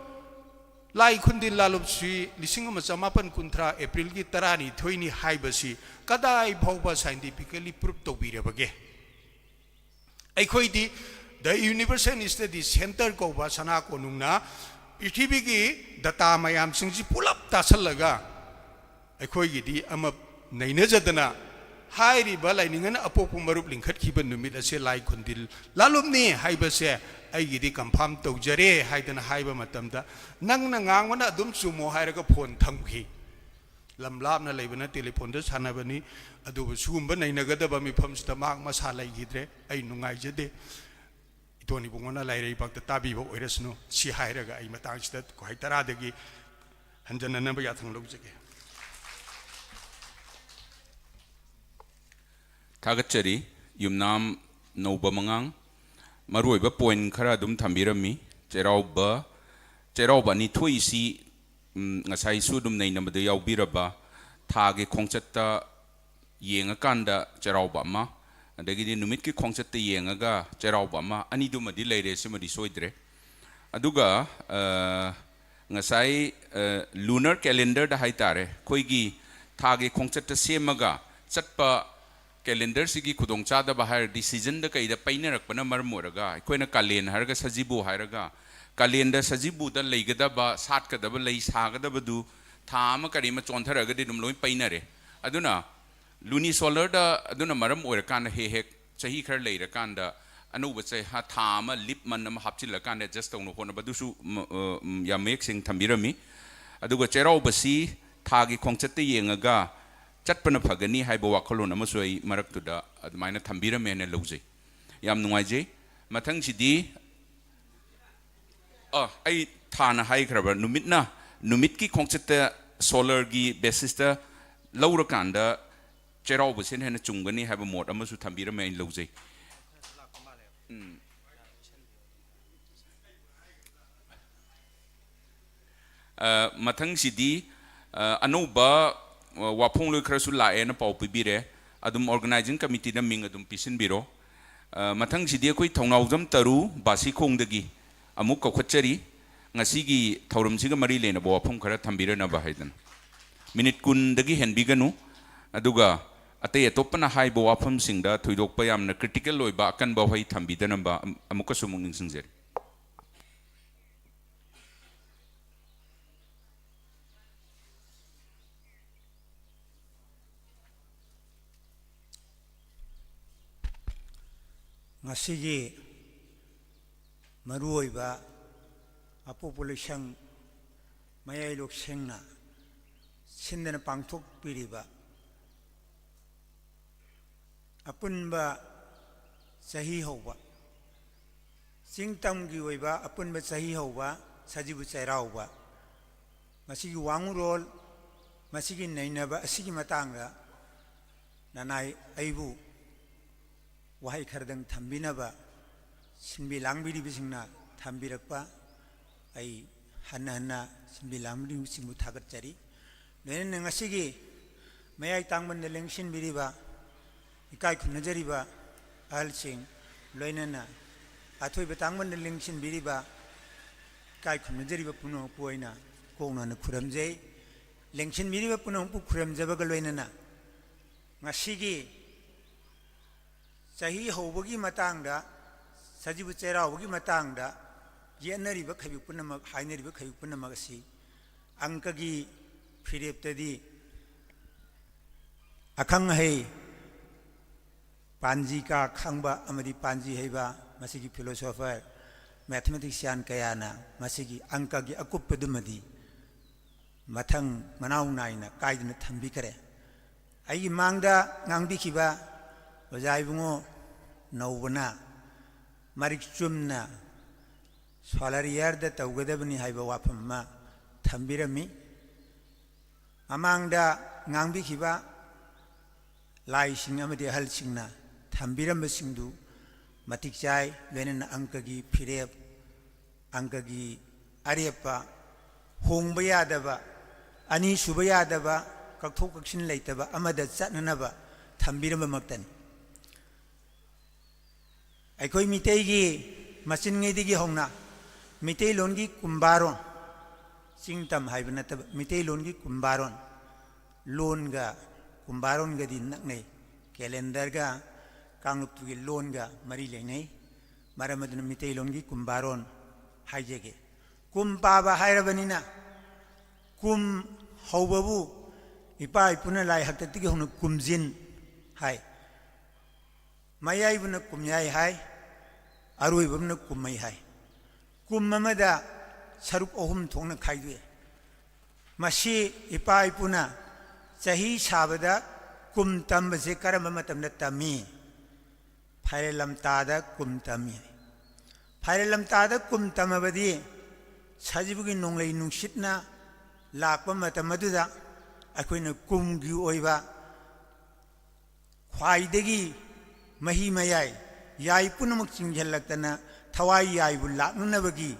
ꯂꯥꯏ ꯈꯨꯟꯗꯤꯜ ꯂꯥꯂꯨꯞꯁꯤ ꯂꯤꯁꯤꯡ ꯑꯃ ꯆꯃꯥꯄꯟ ꯀꯨꯟꯊ꯭ꯔꯥ Aprilꯒꯤ ꯇꯔꯥꯅꯤꯊꯣꯏꯅꯤ ꯍꯥꯏꯕꯁꯤ ꯀꯗꯥꯏ ꯐꯥꯎꯕ scientifically proof ꯇꯧꯕꯤꯔꯕꯒꯦ? ꯑꯩꯈꯣꯏꯗꯤ The Universe and Study Centre ꯀꯧꯕ ꯁꯅꯥ ꯀꯣꯅꯨꯡꯅ ꯄ꯭ꯔꯤꯊꯤꯕꯤꯒꯤ data ꯃꯌꯥꯝꯁꯤꯡꯁꯤ ꯄꯨꯂꯞ ꯇꯥꯁꯜꯂꯒ ꯑꯩꯈꯣꯏꯒꯤꯗꯤ ꯑꯃ ꯅꯩꯅꯖꯗꯅ ꯍꯥꯏꯔꯤꯕ ꯂꯥꯏꯅꯤꯡꯉꯅ ꯑꯄꯣꯛꯄ ꯃꯔꯨꯞ ꯂꯤꯡꯈꯠꯈꯤꯕ ꯅꯨꯃꯤꯠ ꯑꯁꯦ ꯂꯥꯏ ꯈꯨꯟꯗꯤꯜ ꯂꯥꯂꯨꯝꯅꯤ ꯍꯥꯏꯕꯁꯦ ꯑꯩꯒꯤꯗꯤ ꯀꯟꯐꯥꯔꯝ ꯇꯧꯖꯔꯦ ꯍꯥꯏꯗꯅ ꯍꯥꯏꯕ ꯃꯇꯝꯗ, ꯅꯪꯅ ꯉꯥꯡꯕꯅ ꯑꯗꯨꯝ ꯆꯨꯝꯃꯣ ꯍꯥꯏꯔꯒ ꯐꯣꯟ ꯊꯝꯈꯤ꯫ ꯂꯝ ꯂꯥꯞꯅ ꯂꯩꯕꯅ ꯇꯦꯂꯤꯐꯣꯟꯗ ꯁꯥꯟꯅꯕꯅꯤ꯫ ꯑꯗꯨꯕꯨ ꯁꯤꯒꯨꯝꯕ ꯅꯩꯅꯒꯗꯕ ꯃꯤꯐꯝꯁꯤꯗ ꯃꯍꯥꯛ ꯃꯁꯥ ꯂꯩꯈꯤꯗ꯭ꯔꯦ꯫ ꯑꯩ ꯅꯨꯡꯉꯥꯏꯖꯗꯦ꯫ ꯏꯇꯣꯟ ꯏꯕꯨꯡꯉꯣꯅ ꯂꯥꯏꯔꯩꯕꯥꯛꯇ ꯇꯥꯕꯤꯕ ꯑꯣꯏꯔꯁꯅꯨ꯫ ꯁꯤ ꯍꯥꯏꯔꯒ ꯑꯩ ꯃꯇꯥꯡꯁꯤꯗ ꯈ꯭ꯋꯥꯏ ꯇꯔꯥꯗꯒꯤ ꯍꯟꯖꯟꯅꯅꯕ ꯌꯥꯊꯪ ꯂꯧꯖꯒꯦ꯫ ꯊꯥꯒꯠꯆꯔꯤ꯫ ꯌꯨꯝꯅꯥꯝ ꯅꯧꯕ ꯃꯉꯥꯡ ꯃꯔꯨꯑꯣꯏꯕ ꯄꯣꯏꯟ ꯈꯔ ꯑꯗꯨꯝ ꯊꯝꯕꯤꯔꯝꯃꯤ꯫ ꯆꯩꯔꯥꯎꯕ, ꯆꯩꯔꯥꯎꯕ ꯑꯅꯤ ꯊꯣꯛꯏꯁꯤ, ꯎꯝ, ꯉꯁꯥꯏꯁꯨ ꯑꯗꯨꯝ ꯅꯩꯅꯕꯗ ꯌꯥꯎꯕꯤꯔꯕ ꯊꯥꯒꯤ ꯈꯣꯡꯆꯠꯇ ꯌꯦꯡꯉꯀꯥꯟꯗ ꯆꯩꯔꯥꯎꯕ ꯑꯃ, ꯑꯗꯒꯤꯗꯤ ꯅꯨꯃꯤꯠꯀꯤ ꯈꯣꯡꯆꯠꯇ ꯌꯦꯡꯉꯒ ꯆꯩꯔꯥꯎꯕ ꯑꯃ, ꯑꯅꯤꯗꯨꯃꯗꯤ ꯂꯩꯔꯦ, ꯁꯤꯃꯗꯤ ꯁꯣꯏꯗ꯭ꯔꯦ꯫ ꯑꯗꯨꯒ, ꯑ, ꯉꯁꯥꯏ, ꯑ, ꯂꯨꯅꯔ ꯀꯦꯂꯦꯟꯗꯔꯗ ꯍꯥꯏ ꯇꯥꯔꯦ, ꯑꯩꯈꯣꯏꯒꯤ ꯊꯥꯒꯤ ꯈꯣꯡꯆꯠꯇ ꯁꯦꯝꯃꯒ ꯆꯠꯄ ꯀꯦꯂꯦꯟꯗꯔꯁꯤꯒꯤ ꯈꯨꯗꯣꯡꯆꯥꯗꯕ ꯍꯥꯏꯔꯗꯤ, ꯁꯤꯖꯟꯗ ꯀꯩꯗ ꯄꯩꯅꯔꯛꯄꯅ ꯃꯔꯝ ꯑꯣꯏꯔꯒ, ꯑꯩꯈꯣꯏꯅ ꯀꯥꯂꯦꯟ ꯍꯥꯏꯔꯒ ꯁꯖꯤꯕꯨ ꯍꯥꯏꯔꯒ, ꯀꯥꯂꯦꯟꯗ ꯁꯖꯤꯕꯨꯗ ꯂꯩꯒꯗꯕ, ꯁꯥꯠꯀꯗꯕ ꯂꯩ, ꯁꯥꯒꯗꯕꯗꯨ ꯊꯥ ꯑꯃ ꯀꯔꯤ ꯑꯃ ꯆꯣꯟꯊꯔꯒꯗꯤ ꯑꯗꯨꯝ ꯂꯣꯏ ꯄꯩꯅꯔꯦ꯫ ꯑꯗꯨꯅ ꯂꯨꯅꯤ ꯁꯣꯂꯔꯗ, ꯑꯗꯨꯅ ꯃꯔꯝ ꯑꯣꯏꯔꯀꯥꯟꯗ ꯍꯦꯛ ꯍꯦꯛ ꯆꯍꯤ ꯈꯔ ꯂꯩꯔꯀꯥꯟꯗ ꯑꯅꯧꯕ ꯆꯍꯤ, ꯊꯥ ꯑꯃ ꯂꯤꯞ ꯃꯟ ꯑꯃ ꯍꯥꯞꯆꯤꯜꯂꯀꯥꯟꯗ ꯑꯦꯗꯖꯁ ꯇꯧꯅꯕ ꯍꯣꯠꯅꯕ, ꯑꯗꯨꯁꯨ ꯃ-, ꯑ, ꯎꯝ, ꯌꯥꯝ ꯃꯌꯦꯛ ꯁꯦꯡꯅ ꯊꯝꯕꯤꯔꯝꯃꯤ꯫ ꯑꯗꯨꯒ ꯆꯩꯔꯥꯎꯕꯁꯤ ꯊꯥꯒꯤ ꯈꯣꯡꯆꯠꯇ ꯌꯦꯡꯉꯒ ꯆꯠꯄꯅ ꯐꯒꯅꯤ ꯍꯥꯏꯕ ꯋꯥꯈꯜꯂꯣꯟ ꯑꯃꯁꯨ ꯑꯩ ꯃꯔꯛꯇꯨꯗ ꯑꯗꯨꯃꯥꯏꯅ ꯊꯝꯕꯤꯔꯝꯃꯦꯅ ꯂꯧꯖꯩ꯫ ꯌꯥꯝ ꯅꯨꯡꯉꯥꯏꯖꯩ꯫ ꯃꯊꯪꯁꯤꯗꯤ, ꯑ, ꯑꯩ ꯊꯥꯅ ꯍꯥꯏꯈ꯭ꯔꯕ, ꯅꯨꯃꯤꯠꯅ, ꯅꯨꯃꯤꯠꯀꯤ ꯈꯣꯡꯆꯠꯇ ꯁꯣꯂꯔꯒꯤ ꯕꯦꯁꯤꯁꯇ ꯂꯧꯔꯀꯥꯟꯗ ꯆꯩꯔꯥꯎꯕꯁꯤꯅ ꯍꯦꯟꯅ ꯆꯨꯝꯒꯅꯤ ꯍꯥꯏꯕ ꯃꯣꯠ ꯑꯃꯁꯨ ꯊꯝꯕꯤꯔꯝꯃꯦ, ꯑꯩꯅ ꯂꯧꯖꯩ꯫ ꯎꯝ꯫ ꯑ, ꯃꯊꯪꯁꯤꯗꯤ, ꯑ, ꯑꯅꯧꯕ, ꯑ, ꯋꯥꯐꯣꯡꯂꯣꯏ ꯈꯔꯁꯨ ꯂꯥꯛꯑꯦꯅ ꯄꯥꯎ ꯄꯤꯕꯤꯔꯦ꯫ ꯑꯗꯨꯝ ꯑꯣꯔꯒꯅꯥꯏꯖꯤꯡ ꯀꯃꯤꯇꯤꯅ ꯃꯤꯡ ꯑꯗꯨꯝ ꯄꯤꯁꯤꯟꯕꯤꯔꯣ꯫ ꯑ, ꯃꯊꯪꯁꯤꯗꯤ ꯑꯩꯈꯣꯏ ꯊꯧꯅꯥꯎꯖꯝ ꯇꯔꯨ ꯕꯥꯁꯤꯈꯣꯡꯗꯒꯤ ꯑꯃꯨꯛ ꯀꯧꯈꯠꯆꯔꯤ꯫ ꯉꯁꯤꯒꯤ ꯊꯧꯔꯝꯁꯤꯒ ꯃꯔꯤ ꯂꯩꯅꯕ ꯋꯥꯐꯝ ꯈꯔ ꯊꯝꯕꯤꯔꯅꯕ ꯍꯥꯏꯗꯅ꯫ ꯃꯤꯅꯤꯠ ꯀꯨꯟꯗꯒꯤ ꯍꯦꯟꯕꯤꯒꯅꯨ꯫ ꯑꯗꯨꯒ ꯑꯇꯩ ꯑꯇꯣꯞꯄꯅ ꯍꯥꯏꯕ ꯋꯥꯐꯝꯁꯤꯡꯗ ꯊꯣꯏꯗꯣꯛꯄ ꯌꯥꯝꯅ ꯀ꯭ꯔꯤꯇꯤꯀꯦꯜ ꯑꯣꯏꯕ ꯑꯀꯟꯕ ꯋꯥꯍꯩ ꯊꯝꯕꯤꯗꯅꯕ ꯑꯝ-, ꯑꯃꯨꯛꯀꯁꯨ ꯑꯃꯨꯛ ꯅꯤꯡꯁꯤꯡꯖꯔꯤ꯫ ꯉꯁꯤꯒꯤ ꯃꯔꯨꯑꯣꯏꯕ ꯑꯄꯣꯛꯄ ꯂꯣꯏꯁꯪ ꯃꯌꯥꯏ ꯂꯣꯛꯁꯦꯡꯅ ꯁꯤꯟꯗꯅ ꯄꯥꯡꯊꯣꯛꯄꯤꯔꯤꯕ ꯑꯄꯨꯟꯕ ꯆꯍꯤ ꯍꯧꯕ, ꯆꯤꯡ ꯇꯝꯒꯤ ꯑꯣꯏꯕ ꯑꯄꯨꯟꯕ ꯆꯍꯤ ꯍꯧꯕ ꯁꯖꯤꯕꯨ ꯆꯩꯔꯥꯎꯕ, ꯃꯁꯤꯒꯤ ꯋꯥꯡꯉꯨꯔꯣꯜ, ꯃꯁꯤꯒꯤ ꯅꯩꯅꯕ ꯑꯁꯤꯒꯤ ꯃꯇꯥꯡꯗ ꯅꯅꯥꯏ ꯑꯩꯕꯨ ꯋꯥꯍꯩ ꯈꯔꯗꯪ ꯊꯝꯕꯤꯅꯕ ꯁꯤꯟꯕꯤ ꯂꯥꯡꯕꯤꯔꯤꯕꯁꯤꯡꯅ ꯊꯝꯕꯤꯔꯛꯄ ꯑꯩ ꯍꯟꯅ ꯍꯟꯅ ꯁꯤꯟꯕꯤ ꯂꯥꯡꯕꯤꯔꯤꯕꯁꯤꯡꯕꯨ ꯊꯥꯒꯠꯆꯔꯤ꯫ ꯂꯣꯏꯅꯅ ꯉꯁꯤꯒꯤ ꯃꯌꯥꯏ ꯇꯥꯡꯕꯟꯗ ꯂꯦꯡꯁꯤꯟꯕꯤꯔꯤꯕ ꯏꯀꯥꯏ ꯈꯨꯝꯅꯖꯔꯤꯕ ꯑꯍꯜꯁꯤꯡ, ꯂꯣꯏꯅꯅ ꯑꯊꯣꯏꯕ ꯇꯥꯡꯕꯟꯗ ꯂꯦꯡꯁꯤꯟꯕꯤꯔꯤꯕ ꯏꯀꯥꯏ ꯈꯨꯝꯅꯖꯔꯤꯕ ꯄꯨꯝꯅꯃꯛꯄꯨ ꯑꯩꯅ ꯀꯣꯛꯅꯅ ꯈꯨꯔꯨꯝꯖꯩ꯫ ꯂꯦꯡꯁꯤꯟꯕꯤꯔꯤꯕ ꯄꯨꯝꯅꯃꯛꯄꯨ ꯈꯨꯔꯨꯝꯖꯕꯒ ꯂꯣꯏꯅꯅ ꯉꯁꯤꯒꯤ ꯆꯍꯤ ꯍꯧꯕꯒꯤ ꯃꯇꯥꯡꯗ, ꯁꯖꯤꯕꯨ ꯆꯩꯔꯥꯎꯕꯒꯤ ꯃꯇꯥꯡꯗ ꯌꯦꯠꯅꯔꯤꯕ ꯈꯩꯕꯤꯛ ꯄꯨꯝꯅꯃꯛ, ꯍꯥꯏꯅꯔꯤꯕ ꯈꯩꯕꯤꯛ ꯄꯨꯝꯅꯃꯛ ꯑꯁꯤ ꯑꯪꯀꯒꯤ ꯐꯤꯔꯦꯞꯇꯗꯤ ꯑꯈꯪ ꯑꯍꯩ, ꯄꯥꯟꯖꯤ ꯀꯥ ꯈꯪꯕ ꯑꯃꯗꯤ ꯄꯥꯟꯖꯤ ꯍꯩꯕ ꯃꯁꯤꯒꯤ philosopher, mathematician ꯀꯌꯥꯅ ꯃꯁꯤꯒꯤ ꯑꯪꯀꯒꯤ ꯑꯀꯨꯞꯄꯗꯨꯃꯗꯤ ꯃꯊꯪ ꯃꯅꯥꯎ ꯅꯥꯏꯅ ꯀꯥꯏꯗꯅ ꯊꯝꯕꯤꯈꯔꯦ꯫ ꯑꯩꯒꯤ ꯃꯥꯡꯗ ꯉꯥꯡꯕꯤꯈꯤꯕ ꯑꯣꯖꯥ ꯏꯕꯨꯡꯉꯣ ꯅꯧꯕꯅ ꯃꯔꯤꯛ ꯆꯨꯝꯅ solar yearꯗ ꯇꯧꯒꯗꯕꯅꯤ ꯍꯥꯏꯕ ꯋꯥꯐꯝ ꯑꯃ ꯊꯝꯕꯤꯔꯝꯃꯤ꯫ ꯃꯃꯥꯡꯗ ꯉꯥꯡꯕꯤꯈꯤꯕ ꯂꯥꯏꯁꯤꯡ ꯑꯃꯗꯤ ꯑꯍꯜꯁꯤꯡꯅ ꯊꯝꯕꯤꯔꯝꯕꯁꯤꯡꯗꯨ ꯃꯇꯤꯛ ꯆꯥꯏ꯫ ꯂꯣꯏꯅꯅ ꯑꯪꯀꯒꯤ ꯐꯤꯔꯦꯞ, ꯑꯪꯀꯒꯤ ꯑꯔꯦꯞꯄ, ꯍꯣꯡꯕ ꯌꯥꯗꯕ, ꯑꯅꯤ ꯁꯨꯕ ꯌꯥꯗꯕ, ꯀꯛꯊꯣꯛ ꯀꯛꯁꯤꯟ ꯂꯩꯇꯕ ꯑꯃꯗ ꯆꯠꯅꯅꯕ ꯊꯝꯕꯤꯔꯝꯕꯃꯛꯇꯅꯤ꯫ ꯑꯩꯈꯣꯏ ꯃꯤꯇꯩꯒꯤ ꯃꯆꯤꯟꯉꯩꯗꯒꯤ ꯍꯧꯅ ꯃꯤꯇꯩꯂꯣꯟꯒꯤ ꯀꯨꯝꯕꯥꯔꯣꯟ, ꯆꯤꯡ ꯇꯝ ꯍꯥꯏꯕ ꯅꯠꯇꯕ ꯃꯤꯇꯩꯂꯣꯟꯒꯤ ꯀꯨꯝꯕꯥꯔꯣꯟ, ꯂꯣꯟꯒ, ꯀꯨꯝꯕꯥꯔꯣꯟꯒꯗꯤ ꯅꯛꯅꯩ꯫ calendarꯒ ꯀꯥꯡꯂꯨꯞꯇꯨꯒꯤ ꯂꯣꯟꯒ ꯃꯔꯤ ꯂꯩꯅꯩ꯫ ꯃꯔꯝ ꯑꯗꯨꯅ ꯃꯤꯇꯩꯂꯣꯟꯒꯤ ꯀꯨꯝꯕꯥꯔꯣꯟ ꯍꯥꯏꯖꯒꯦ꯫ ꯀꯨꯝ ꯄꯥꯕ ꯍꯥꯏꯔꯕꯅꯤꯅ ꯀꯨꯝ ꯍꯧꯕꯕꯨ ꯏꯄꯥ ꯏꯄꯨꯅ ꯂꯥꯏ ꯍꯥꯛꯇꯛꯇꯒꯤ ꯍꯧꯅ ꯀꯨꯝꯖꯤꯟ ꯍꯥꯏ꯫ ꯃꯌꯥꯏꯕꯨꯅ ꯀꯨꯝꯌꯥꯏ ꯍꯥꯏ, ꯑꯔꯣꯏꯕ ꯑꯃꯅ ꯀꯨꯝꯃꯩ ꯍꯥꯏ꯫ ꯀꯨꯝ ꯑꯃꯗ ꯁꯔꯨꯛ ꯑꯍꯨꯝ ꯊꯣꯛꯅ ꯈꯥꯏꯗꯣꯛꯑꯦ꯫ ꯃꯁꯤ ꯏꯄꯥ ꯏꯄꯨꯅ ꯆꯍꯤ ꯁꯥꯕꯗ ꯀꯨꯝ ꯇꯝꯕꯁꯦ ꯀꯔꯝꯕ ꯃꯇꯝꯗ ꯇꯝꯃꯤ? ꯐꯥꯏꯔꯦꯜ ꯂꯝꯇꯥꯗ ꯀꯨꯝ ꯇꯝꯃꯤ꯫ ꯐꯥꯏꯔꯦꯜ ꯂꯝꯇꯥꯗ ꯀꯨꯝ ꯇꯝꯃꯕꯗꯤ ꯁꯖꯤꯕꯨꯒꯤ ꯅꯣꯡꯂꯩ ꯅꯨꯡꯁꯤꯠꯅ ꯂꯥꯛꯄ ꯃꯇꯝ ꯑꯗꯨꯗ ꯑꯩꯈꯣꯏꯅ ꯀꯨꯝꯒꯤ ꯑꯣꯏꯕ ꯈ꯭ꯋꯥꯏꯗꯒꯤ ꯃꯍꯤ ꯃꯌꯥꯏ, ꯌꯥꯏ ꯄꯨꯝꯅꯃꯛ ꯆꯤꯡꯁꯤꯜꯂꯛꯇꯅ ꯊꯋꯥꯏ ꯌꯥꯏꯕꯨ ꯂꯥꯛꯅꯅꯕꯒꯤ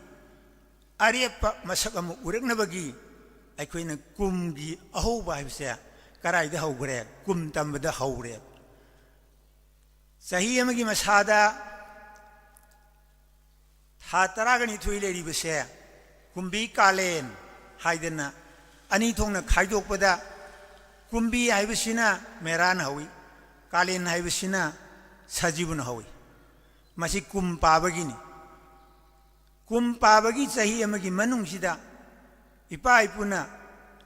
ꯑꯔꯦꯞꯄ ꯃꯁꯛ ꯑꯃ ꯎꯔꯛꯅꯕꯒꯤ ꯑꯩꯈꯣꯏꯅ ꯀꯨꯝꯒꯤ ꯑꯍꯧꯕ ꯍꯥꯏꯕꯁꯦ ꯀꯗꯥꯏꯗ ꯍꯧꯈ꯭ꯔꯦ? ꯀꯨꯝ ꯇꯝꯕꯗ ꯍꯧꯔꯦ꯫ ꯆꯍꯤ ꯑꯃꯒꯤ ꯃꯁꯥꯗ ꯊꯥ ꯇꯔꯥꯒꯅꯤꯊꯣꯏ ꯂꯩꯔꯤꯕꯁꯦ ꯀꯨꯝꯕꯤ ꯀꯥꯂꯦꯟ ꯍꯥꯏꯗꯅ ꯑꯅꯤ ꯊꯣꯛꯅ ꯈꯥꯏꯗꯣꯛꯄꯗ, ꯀꯨꯝꯕꯤ ꯍꯥꯏꯕꯁꯤꯅ ꯃꯦꯔꯥꯅ ꯍꯧꯏ, ꯀꯥꯂꯦꯟ ꯍꯥꯏꯕꯁꯤꯅ ꯁꯖꯤꯕꯨꯅ ꯍꯧꯏ꯫ ꯃꯁꯤ ꯀꯨꯝ ꯄꯥꯕꯒꯤꯅꯤ꯫ ꯀꯨꯝ ꯄꯥꯕꯒꯤ ꯆꯍꯤ ꯑꯃꯒꯤ ꯃꯅꯨꯡꯁꯤꯗ ꯏꯄꯥ ꯏꯄꯨꯅ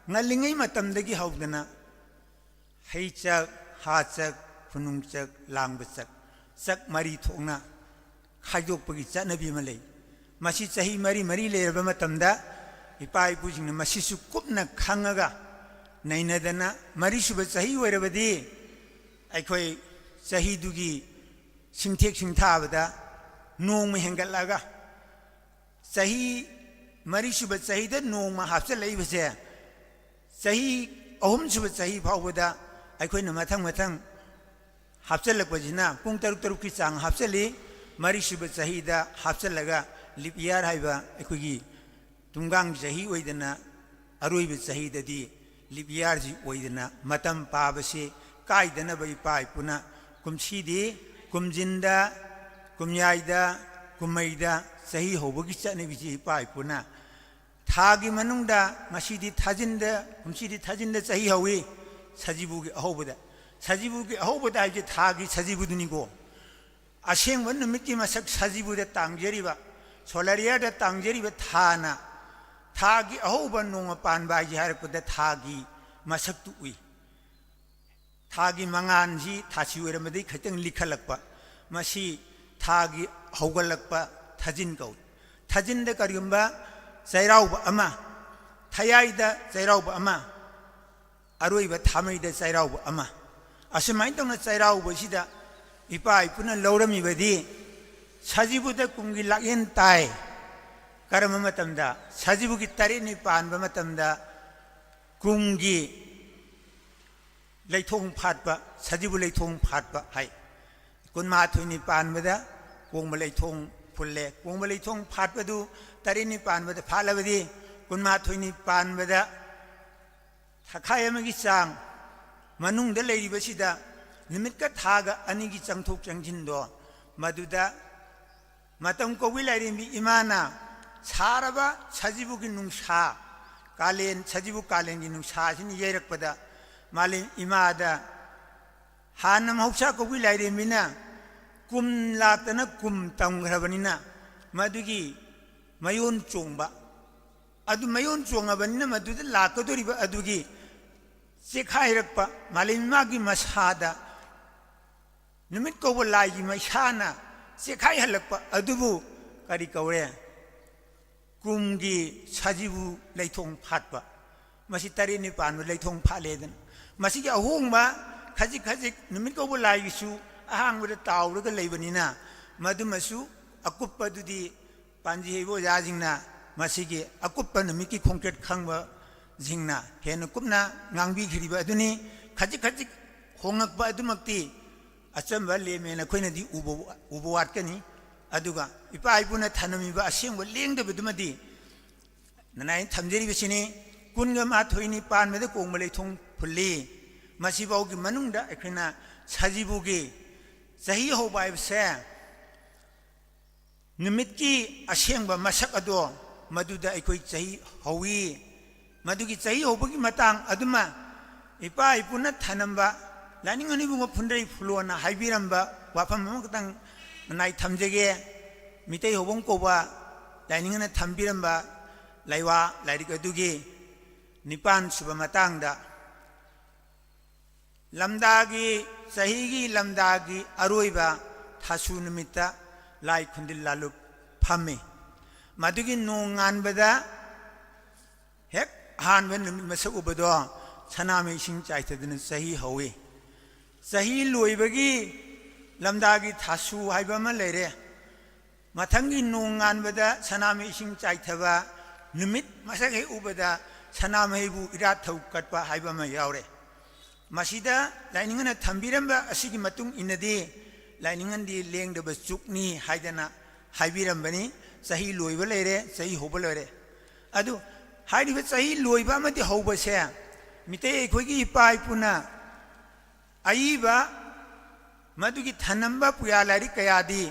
ꯉꯜꯂꯤꯉꯩ ꯃꯇꯝꯗꯒꯤ ꯍꯧꯗꯅ ꯍꯩ ꯆꯥꯛ, ꯍꯥ ꯆꯥꯛ, ꯈꯨꯅꯨꯡ ꯆꯥꯛ, ꯂꯥꯡꯕ ꯆꯥꯛ, ꯆꯥꯛ ꯃꯔꯤ ꯊꯣꯛꯅ ꯈꯥꯏꯗꯣꯛꯄꯒꯤ ꯆꯠꯅꯕꯤ ꯑꯃ ꯂꯩ꯫ ꯃꯁꯤ ꯆꯍꯤ ꯃꯔꯤ ꯃꯔꯤ ꯂꯩꯔꯕ ꯃꯇꯝꯗ ꯏꯄꯥ ꯏꯄꯨꯁꯤꯡꯅ ꯃꯁꯤꯁꯨ ꯀꯨꯞꯅ ꯈꯪꯉꯒ ꯅꯩꯅꯗꯅ, ꯃꯔꯤꯁꯨꯕ ꯆꯍꯤ ꯑꯣꯏꯔꯕꯗꯤ ꯑꯩꯈꯣꯏ ꯆꯍꯤꯗꯨꯒꯤ ꯁꯤꯡꯊꯦꯛ ꯁꯤꯡꯊꯥꯕꯗ ꯅꯣꯡꯃ ꯍꯦꯟꯒꯠꯂꯒ, ꯆꯍꯤ ꯃꯔꯤꯁꯨꯕ ꯆꯍꯤꯗ ꯅꯣꯡꯃ ꯍꯥꯞꯆꯤꯜꯂꯛꯏꯕꯁꯦ, ꯆꯍꯤ ꯑꯍꯨꯝꯁꯨꯕ ꯆꯍꯤ ꯐꯥꯎꯕꯗ ꯑꯩꯈꯣꯏꯅ ꯃꯊꯪ ꯃꯊꯪ ꯍꯥꯞꯆꯤꯜꯂꯛꯄꯁꯤꯅ ꯄꯨꯡ ꯇꯔꯨꯛ ꯇꯔꯨꯛꯀꯤ ꯆꯥꯡ ꯍꯥꯞꯆꯤꯜꯂꯤ꯫ ꯃꯔꯤꯁꯨꯕ ꯆꯍꯤꯗ ꯍꯥꯞꯆꯤꯜꯂꯒ ꯂꯤꯞ ꯏꯌꯥꯔ ꯍꯥꯏꯕ ꯑꯩꯈꯣꯏꯒꯤ ꯇꯨꯡꯒꯥꯡ ꯆꯍꯤ ꯑꯣꯏꯗꯅ, ꯑꯔꯣꯏꯕ ꯆꯍꯤꯗꯗꯤ ꯂꯤꯞ ꯏꯌꯥꯔꯁꯤ ꯑꯣꯏꯗꯅ ꯃꯇꯝ ꯄꯥꯕꯁꯤ ꯀꯥꯏꯗꯅꯕ ꯏꯄꯥ ꯏꯄꯨꯅ ꯀꯨꯝꯁꯤꯗꯤ, ꯀꯨꯝꯖꯤꯟꯗ, ꯀꯨꯝꯌꯥꯏꯗ, ꯀꯨꯝꯃꯩꯗ ꯆꯍꯤ ꯍꯧꯕꯒꯤ ꯆꯠꯅꯕꯤꯁꯤ ꯏꯄꯥ ꯏꯄꯨꯅ ꯊꯥꯒꯤ ꯃꯅꯨꯡꯗ ꯉꯁꯤꯗꯤ ꯊꯥꯖꯤꯟꯗ, ꯀꯨꯝꯁꯤꯗꯤ ꯊꯥꯖꯤꯟꯗ ꯆꯍꯤ ꯍꯧꯏ꯫ ꯁꯖꯤꯕꯨꯒꯤ ꯑꯍꯧꯕꯗ, ꯁꯖꯤꯕꯨꯒꯤ ꯑꯍꯧꯕꯗ ꯍꯥꯏꯁꯦ ꯊꯥꯒꯤ ꯁꯖꯤꯕꯨꯗꯨꯅꯤꯀꯣ꯫ ꯑꯁꯦꯡꯕ ꯅꯨꯃꯤꯠꯀꯤ ꯃꯁꯛ ꯁꯖꯤꯕꯨꯗ ꯇꯥꯡꯖꯔꯤꯕ, solar yearꯗ ꯇꯥꯡꯖꯔꯤꯕ ꯊꯥꯅ, ꯊꯥꯒꯤ ꯑꯍꯧꯕ ꯅꯣꯡꯃ ꯄꯥꯟꯕ ꯍꯥꯏꯁꯦ ꯍꯥꯏꯔꯛꯄꯗ ꯊꯥꯒꯤ ꯃꯁꯛꯇꯨ ꯎꯏ꯫ ꯊꯥꯒꯤ ꯃꯉꯥꯜꯁꯤ ꯊꯥꯁꯤ ꯑꯣꯏꯔꯝꯕꯗꯒꯤ ꯈꯤꯇꯪ ꯂꯤꯈꯠꯂꯛꯄ, ꯃꯁꯤ ꯊꯥꯒꯤ ꯍꯧꯒꯠꯂꯛꯄ ꯊꯥꯖꯤꯟ ꯀꯧꯏ꯫ ꯊꯥꯖꯤꯟꯗ ꯀꯔꯤꯒꯨꯝꯕ ꯆꯩꯔꯥꯎꯕ ꯑꯃ, ꯊꯌꯥꯏꯗ ꯆꯩꯔꯥꯎꯕ ꯑꯃ, ꯑꯔꯣꯏꯕ ꯊꯥꯃꯩꯗ ꯆꯩꯔꯥꯎꯕ ꯑꯃ, ꯑꯁꯨꯃꯥꯏꯅ ꯇꯧꯅ ꯆꯩꯔꯥꯎꯕꯁꯤꯗ ꯏꯄꯥ ꯏꯄꯨꯅ ꯂꯧꯔꯝꯃꯤꯕꯗꯤ ꯁꯖꯤꯕꯨꯗ ꯀꯨꯝꯒꯤ ꯂꯥꯛꯌꯦꯟ ꯇꯥꯏ꯫ ꯀꯔꯝꯕ ꯃꯇꯝꯗ? ꯁꯖꯤꯕꯨꯒꯤ ꯇꯔꯦꯠꯅꯤ ꯄꯥꯟꯕ ꯃꯇꯝꯗ ꯀꯨꯝꯒꯤ ꯂꯩꯊꯣꯡ ꯐꯥꯠꯄ, ꯁꯖꯤꯕꯨ ꯂꯩꯊꯣꯡ ꯐꯥꯠꯄ ꯍꯥꯏ꯫ ꯀꯨꯟꯃꯥꯊꯣꯏꯅꯤ ꯄꯥꯟꯕꯗ ꯀꯣꯡꯕ ꯂꯩꯊꯣꯡ ꯐꯨꯜꯂꯦ꯫ ꯀꯣꯡꯕ ꯂꯩꯊꯣꯡ ꯐꯥꯠꯄꯗꯨ ꯇꯔꯦꯠꯅꯤ ꯄꯥꯟꯕꯗ ꯐꯥꯠꯂꯕꯗꯤ ꯀꯨꯟꯃꯥꯊꯣꯏꯅꯤ ꯄꯥꯟꯕꯗ ꯊꯥꯈꯥꯏ ꯑꯃꯒꯤ ꯆꯥꯡ ꯃꯅꯨꯡꯗ ꯂꯩꯔꯤꯕꯁꯤꯗ ꯅꯨꯃꯤꯠꯀ ꯊꯥꯒ ꯑꯅꯤꯒꯤ ꯆꯪꯊꯣꯛ ꯆꯪꯁꯤꯟꯗꯣ, ꯃꯗꯨꯗ ꯃꯇꯝ ꯀꯧꯕꯤ ꯂꯥꯏꯔꯦꯝꯕꯤ ꯏꯃꯥꯅ ꯁꯥꯔꯕ ꯁꯖꯤꯕꯨꯒꯤ ꯅꯨꯡꯁꯥ, ꯀꯥꯂꯦꯟ, ꯁꯖꯤꯕꯨ ꯀꯥꯂꯦꯟꯒꯤ ꯅꯨꯡꯁꯥꯁꯤꯅ ꯌꯩꯔꯛꯄꯗ ꯃꯥꯂꯦꯝ ꯏꯃꯥꯗ ꯍꯥꯟꯅ ꯃꯍꯧꯁꯥ ꯀꯧꯕꯤ ꯂꯥꯏꯔꯦꯝꯕꯤꯅ ꯀꯨꯝ ꯂꯥꯛꯇꯅ ꯀꯨꯝ ꯇꯝꯈ꯭ꯔꯕꯅꯤꯅ ꯃꯗꯨꯒꯤ ꯃꯌꯣꯟ ꯆꯣꯡꯕ, ꯑꯗꯨ ꯃꯌꯣꯟ ꯆꯣꯡꯉꯕꯅꯤꯅ ꯃꯗꯨꯗ ꯂꯥꯛꯀꯗꯧꯔꯤꯕ ꯑꯗꯨꯒꯤ ꯆꯦꯈꯥꯏꯔꯛꯄ ꯃꯥꯂꯦꯝ ꯏꯃꯥꯒꯤ ꯃꯁꯥꯗ ꯅꯨꯃꯤꯠ ꯀꯧꯕ ꯂꯥꯏꯒꯤ ꯃꯩꯁꯥꯅ ꯆꯦꯈꯥꯏꯍꯜꯂꯛꯄ ꯑꯗꯨꯕꯨ ꯀꯔꯤ ꯀꯧꯔꯦ? ꯀꯨꯝꯒꯤ ꯁꯖꯤꯕꯨ ꯂꯩꯊꯣꯡ ꯐꯥꯠꯄ꯫ ꯃꯁꯤ ꯇꯔꯦꯠꯅꯤ ꯄꯥꯟꯕ ꯂꯩꯊꯣꯡ ꯐꯥꯠꯂꯦꯗꯅ꯫ ꯃꯁꯤꯒꯤ ꯑꯍꯣꯡꯕ ꯈꯖꯤꯛ ꯈꯖꯤꯛ ꯅꯨꯃꯤꯠ ꯀꯧꯕ ꯂꯥꯏꯒꯤꯁꯨ ꯑꯍꯥꯡꯕꯗ ꯇꯥꯎꯔꯒ ꯂꯩꯕꯅꯤꯅ ꯃꯗꯨꯃꯁꯨ ꯑꯀꯨꯞꯄꯗꯨꯗꯤ ꯄꯥꯟꯖꯤ ꯍꯩꯕ ꯑꯣꯖꯥꯁꯤꯡꯅ ꯃꯁꯤꯒꯤ ꯑꯀꯨꯞꯄ ꯅꯨꯃꯤꯠꯀꯤ ꯈꯣꯡꯆꯠ ꯈꯪꯕꯁꯤꯡꯅ ꯍꯦꯟꯅ ꯀꯨꯞꯅ ꯉꯥꯡꯕꯤꯈꯤꯕ ꯑꯗꯨꯅꯤ꯫ ꯈꯖꯤꯛ ꯈꯖꯤꯛ ꯍꯣꯡꯂꯛꯄ ꯑꯗꯨꯃꯛꯇꯤ ꯑꯆꯝꯕ ꯂꯦꯃꯦꯟ ꯑꯩꯈꯣꯏꯅꯗꯤ ꯎꯕ, ꯎꯕ ꯋꯥꯠꯀꯅꯤ꯫ ꯑꯗꯨꯒ ꯏꯄꯥ ꯏꯄꯨꯅ ꯊꯅꯝꯃꯤꯕ ꯑꯁꯦꯡꯕ ꯂꯦꯡꯗꯕꯗꯨꯃꯗꯤ ꯅꯅꯥꯏꯅ ꯊꯝꯖꯔꯤꯕꯁꯤꯅꯤ꯫ ꯀꯨꯟꯒ ꯃꯥꯊꯣꯏꯅꯤ ꯄꯥꯟꯕꯗ ꯀꯣꯡꯕ ꯂꯩꯊꯣꯡ ꯐꯨꯜꯂꯤ꯫ ꯃꯁꯤꯐꯥꯎꯒꯤ ꯃꯅꯨꯡꯗ ꯑꯩꯈꯣꯏꯅ ꯁꯖꯤꯕꯨꯒꯤ ꯆꯍꯤ ꯍꯧꯕ ꯍꯥꯏꯕꯁꯦ ꯅꯨꯃꯤꯠꯀꯤ ꯑꯁꯦꯡꯕ ꯃꯁꯛ ꯑꯗꯣ ꯃꯗꯨꯗ ꯑꯩꯈꯣꯏ ꯆꯍꯤ ꯍꯧꯏ꯫ ꯃꯗꯨꯒꯤ ꯆꯍꯤ ꯍꯧꯕꯒꯤ ꯃꯇꯥꯡ ꯑꯗꯨꯃ ꯏꯄꯥ ꯏꯄꯨꯅ ꯊꯅꯝꯕ ꯂꯥꯏꯅꯤꯡ ꯑꯅꯤꯕꯨꯡꯕ ꯐꯨꯟꯗ꯭ꯔꯩ ꯐꯨꯂꯣꯅ ꯍꯥꯏꯕꯤꯔꯝꯕ ꯋꯥꯐꯝ ꯑꯃꯈꯛꯇꯪ ꯅꯅꯥꯏ ꯊꯝꯖꯒꯦ꯫ ꯃꯤꯇꯩ ꯍꯧꯕꯝ ꯀꯧꯕ ꯂꯥꯏꯅꯤꯡꯅ ꯊꯝꯕꯤꯔꯝꯕ ꯂꯩꯋꯥ ꯂꯥꯏꯔꯤꯛ ꯑꯗꯨꯒꯤ ꯅꯤꯄꯥꯟ ꯁꯨꯕ ꯃꯇꯥꯡꯗ ꯂꯝꯗꯥꯒꯤ, ꯆꯍꯤꯒꯤ ꯂꯝꯗꯥꯒꯤ ꯑꯔꯣꯏꯕ ꯊꯥꯁꯨ ꯅꯨꯃꯤꯠꯇ ꯂꯥꯏ ꯈꯨꯟꯗꯤꯜ ꯂꯥꯂꯨꯞ ꯐꯝꯃꯤ꯫ ꯃꯗꯨꯒꯤ ꯅꯣꯡ ꯉꯥꯟꯕꯗ ꯍꯦꯛ ꯑꯍꯥꯟꯕ ꯅꯨꯃꯤꯠ ꯃꯁꯛ ꯎꯕꯗꯣ ꯁꯅꯥꯃꯍꯤ ꯏꯁꯤꯡ ꯆꯥꯏꯊꯗꯨꯅ ꯆꯍꯤ ꯍꯧꯏ꯫ ꯆꯍꯤ ꯂꯣꯏꯕꯒꯤ ꯂꯝꯗꯥꯒꯤ ꯊꯥꯁꯨ ꯍꯥꯏꯕ ꯑꯃ ꯂꯩꯔꯦ꯫ ꯃꯊꯪꯒꯤ ꯅꯣꯡ ꯉꯥꯟꯕꯗ ꯁꯅꯥꯃꯍꯤ ꯏꯁꯤꯡ ꯆꯥꯏꯊꯕ ꯅꯨꯃꯤꯠ ꯃꯁꯛ ꯍꯦꯛ ꯎꯕꯗ ꯁꯅꯥꯃꯍꯤꯕꯨ ꯏꯔꯥꯠ ꯊꯧ ꯀꯠꯄ ꯍꯥꯏꯕ ꯑꯃ ꯌꯥꯎꯔꯦ꯫ ꯃꯁꯤꯗ ꯂꯥꯏꯅꯤꯡꯉꯅ ꯊꯝꯕꯤꯔꯝꯕ ꯑꯁꯤꯒꯤ ꯃꯇꯨꯡ ꯏꯟꯅꯗꯤ ꯂꯥꯏꯅꯤꯡꯉꯟꯗꯤ ꯂꯦꯡꯗꯕ ꯆꯨꯛꯅꯤ ꯍꯥꯏꯗꯅ ꯍꯥꯏꯕꯤꯔꯝꯕꯅꯤ꯫ ꯆꯍꯤ ꯂꯣꯏꯕ ꯂꯩꯔꯦ, ꯆꯍꯤ ꯍꯧꯕ ꯂꯣꯏꯔꯦ꯫ ꯑꯗꯨ ꯍꯥꯏꯔꯤꯕ ꯆꯍꯤ ꯂꯣꯏꯕ ꯑꯃꯗꯤ ꯍꯧꯕꯁꯦ ꯃꯤꯇꯩ ꯑꯩꯈꯣꯏꯒꯤ ꯏꯄꯥ ꯏꯄꯨꯅ ꯑꯏꯕ ꯃꯗꯨꯒꯤ ꯊꯅꯝꯕ ꯄꯨꯌꯥ ꯂꯥꯏꯔꯤꯛ ꯀꯌꯥꯗꯤ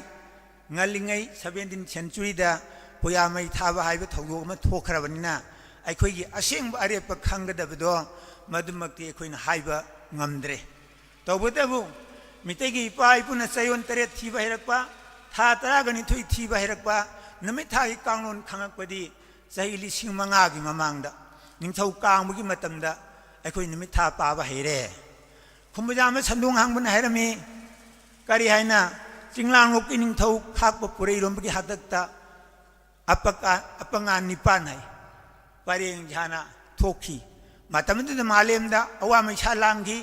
ꯉꯜꯂꯤꯉꯩ seventeenth centuryꯗ ꯄꯨꯌꯥ ꯃꯩ ꯊꯥꯕ ꯍꯥꯏꯕ ꯊꯧꯗꯣꯛ ꯑꯃ ꯊꯣꯛꯈ꯭ꯔꯕꯅꯤꯅ ꯑꯩꯈꯣꯏꯒꯤ ꯑꯁꯦꯡꯕ ꯑꯔꯦꯞꯄ ꯈꯪꯒꯗꯕꯗꯣ ꯃꯗꯨꯃꯛꯇꯤ ꯑꯩꯈꯣꯏꯅ ꯍꯥꯏꯕ ꯉꯝꯗ꯭ꯔꯦ꯫ ꯇꯧꯕꯇꯕꯨ ꯃꯤꯇꯩꯒꯤ ꯏꯄꯥ ꯏꯄꯨꯅ ꯆꯌꯣꯜ ꯇꯔꯦꯠ ꯊꯤꯕ ꯍꯩꯔꯛꯄ, ꯊꯥ ꯇꯔꯥꯒ ꯅꯤꯊꯣꯏ ꯊꯤꯕ ꯍꯩꯔꯛꯄ, ꯅꯨꯃꯤꯠ ꯊꯥꯒꯤ ꯀꯥꯡꯂꯣꯟ ꯈꯪꯉꯛꯄꯗꯤ ꯆꯍꯤ ꯂꯤꯁꯤꯡ ꯃꯉꯥꯒꯤ ꯃꯃꯥꯡꯗ ꯅꯤꯡꯊꯧ ꯀꯥꯡꯕꯒꯤ ꯃꯇꯝꯗ ꯑꯩꯈꯣꯏ ꯅꯨꯃꯤꯠ ꯊꯥ ꯄꯥꯕ ꯍꯩꯔꯦ꯫ ꯈꯨꯝꯕꯖꯥꯝꯕ ꯁꯟꯗꯣꯡ ꯍꯥꯡꯕꯅ ꯍꯥꯏꯔꯝꯃꯤ, ꯀꯔꯤ ꯍꯥꯏꯅ ꯆꯤꯡꯂꯥꯡꯂꯣꯛꯀꯤ ꯅꯤꯡꯊꯧ ꯈꯥꯛꯄ ꯄꯨꯔꯩꯔꯣꯝꯕꯒꯤ ꯍꯥꯛꯇꯛꯇ ꯑꯄꯀꯥ-, ꯑꯄꯉꯥ ꯅꯤꯄꯥꯟ ꯍꯥꯏ ꯄꯔꯦꯡ ꯁꯥꯅ ꯊꯣꯛꯈꯤ꯫ ꯃꯇꯝ ꯑꯗꯨꯗ ꯃꯥꯂꯦꯝꯗ ꯑꯋꯥ ꯃꯩꯁꯥ ꯂꯥꯡꯈꯤ꯫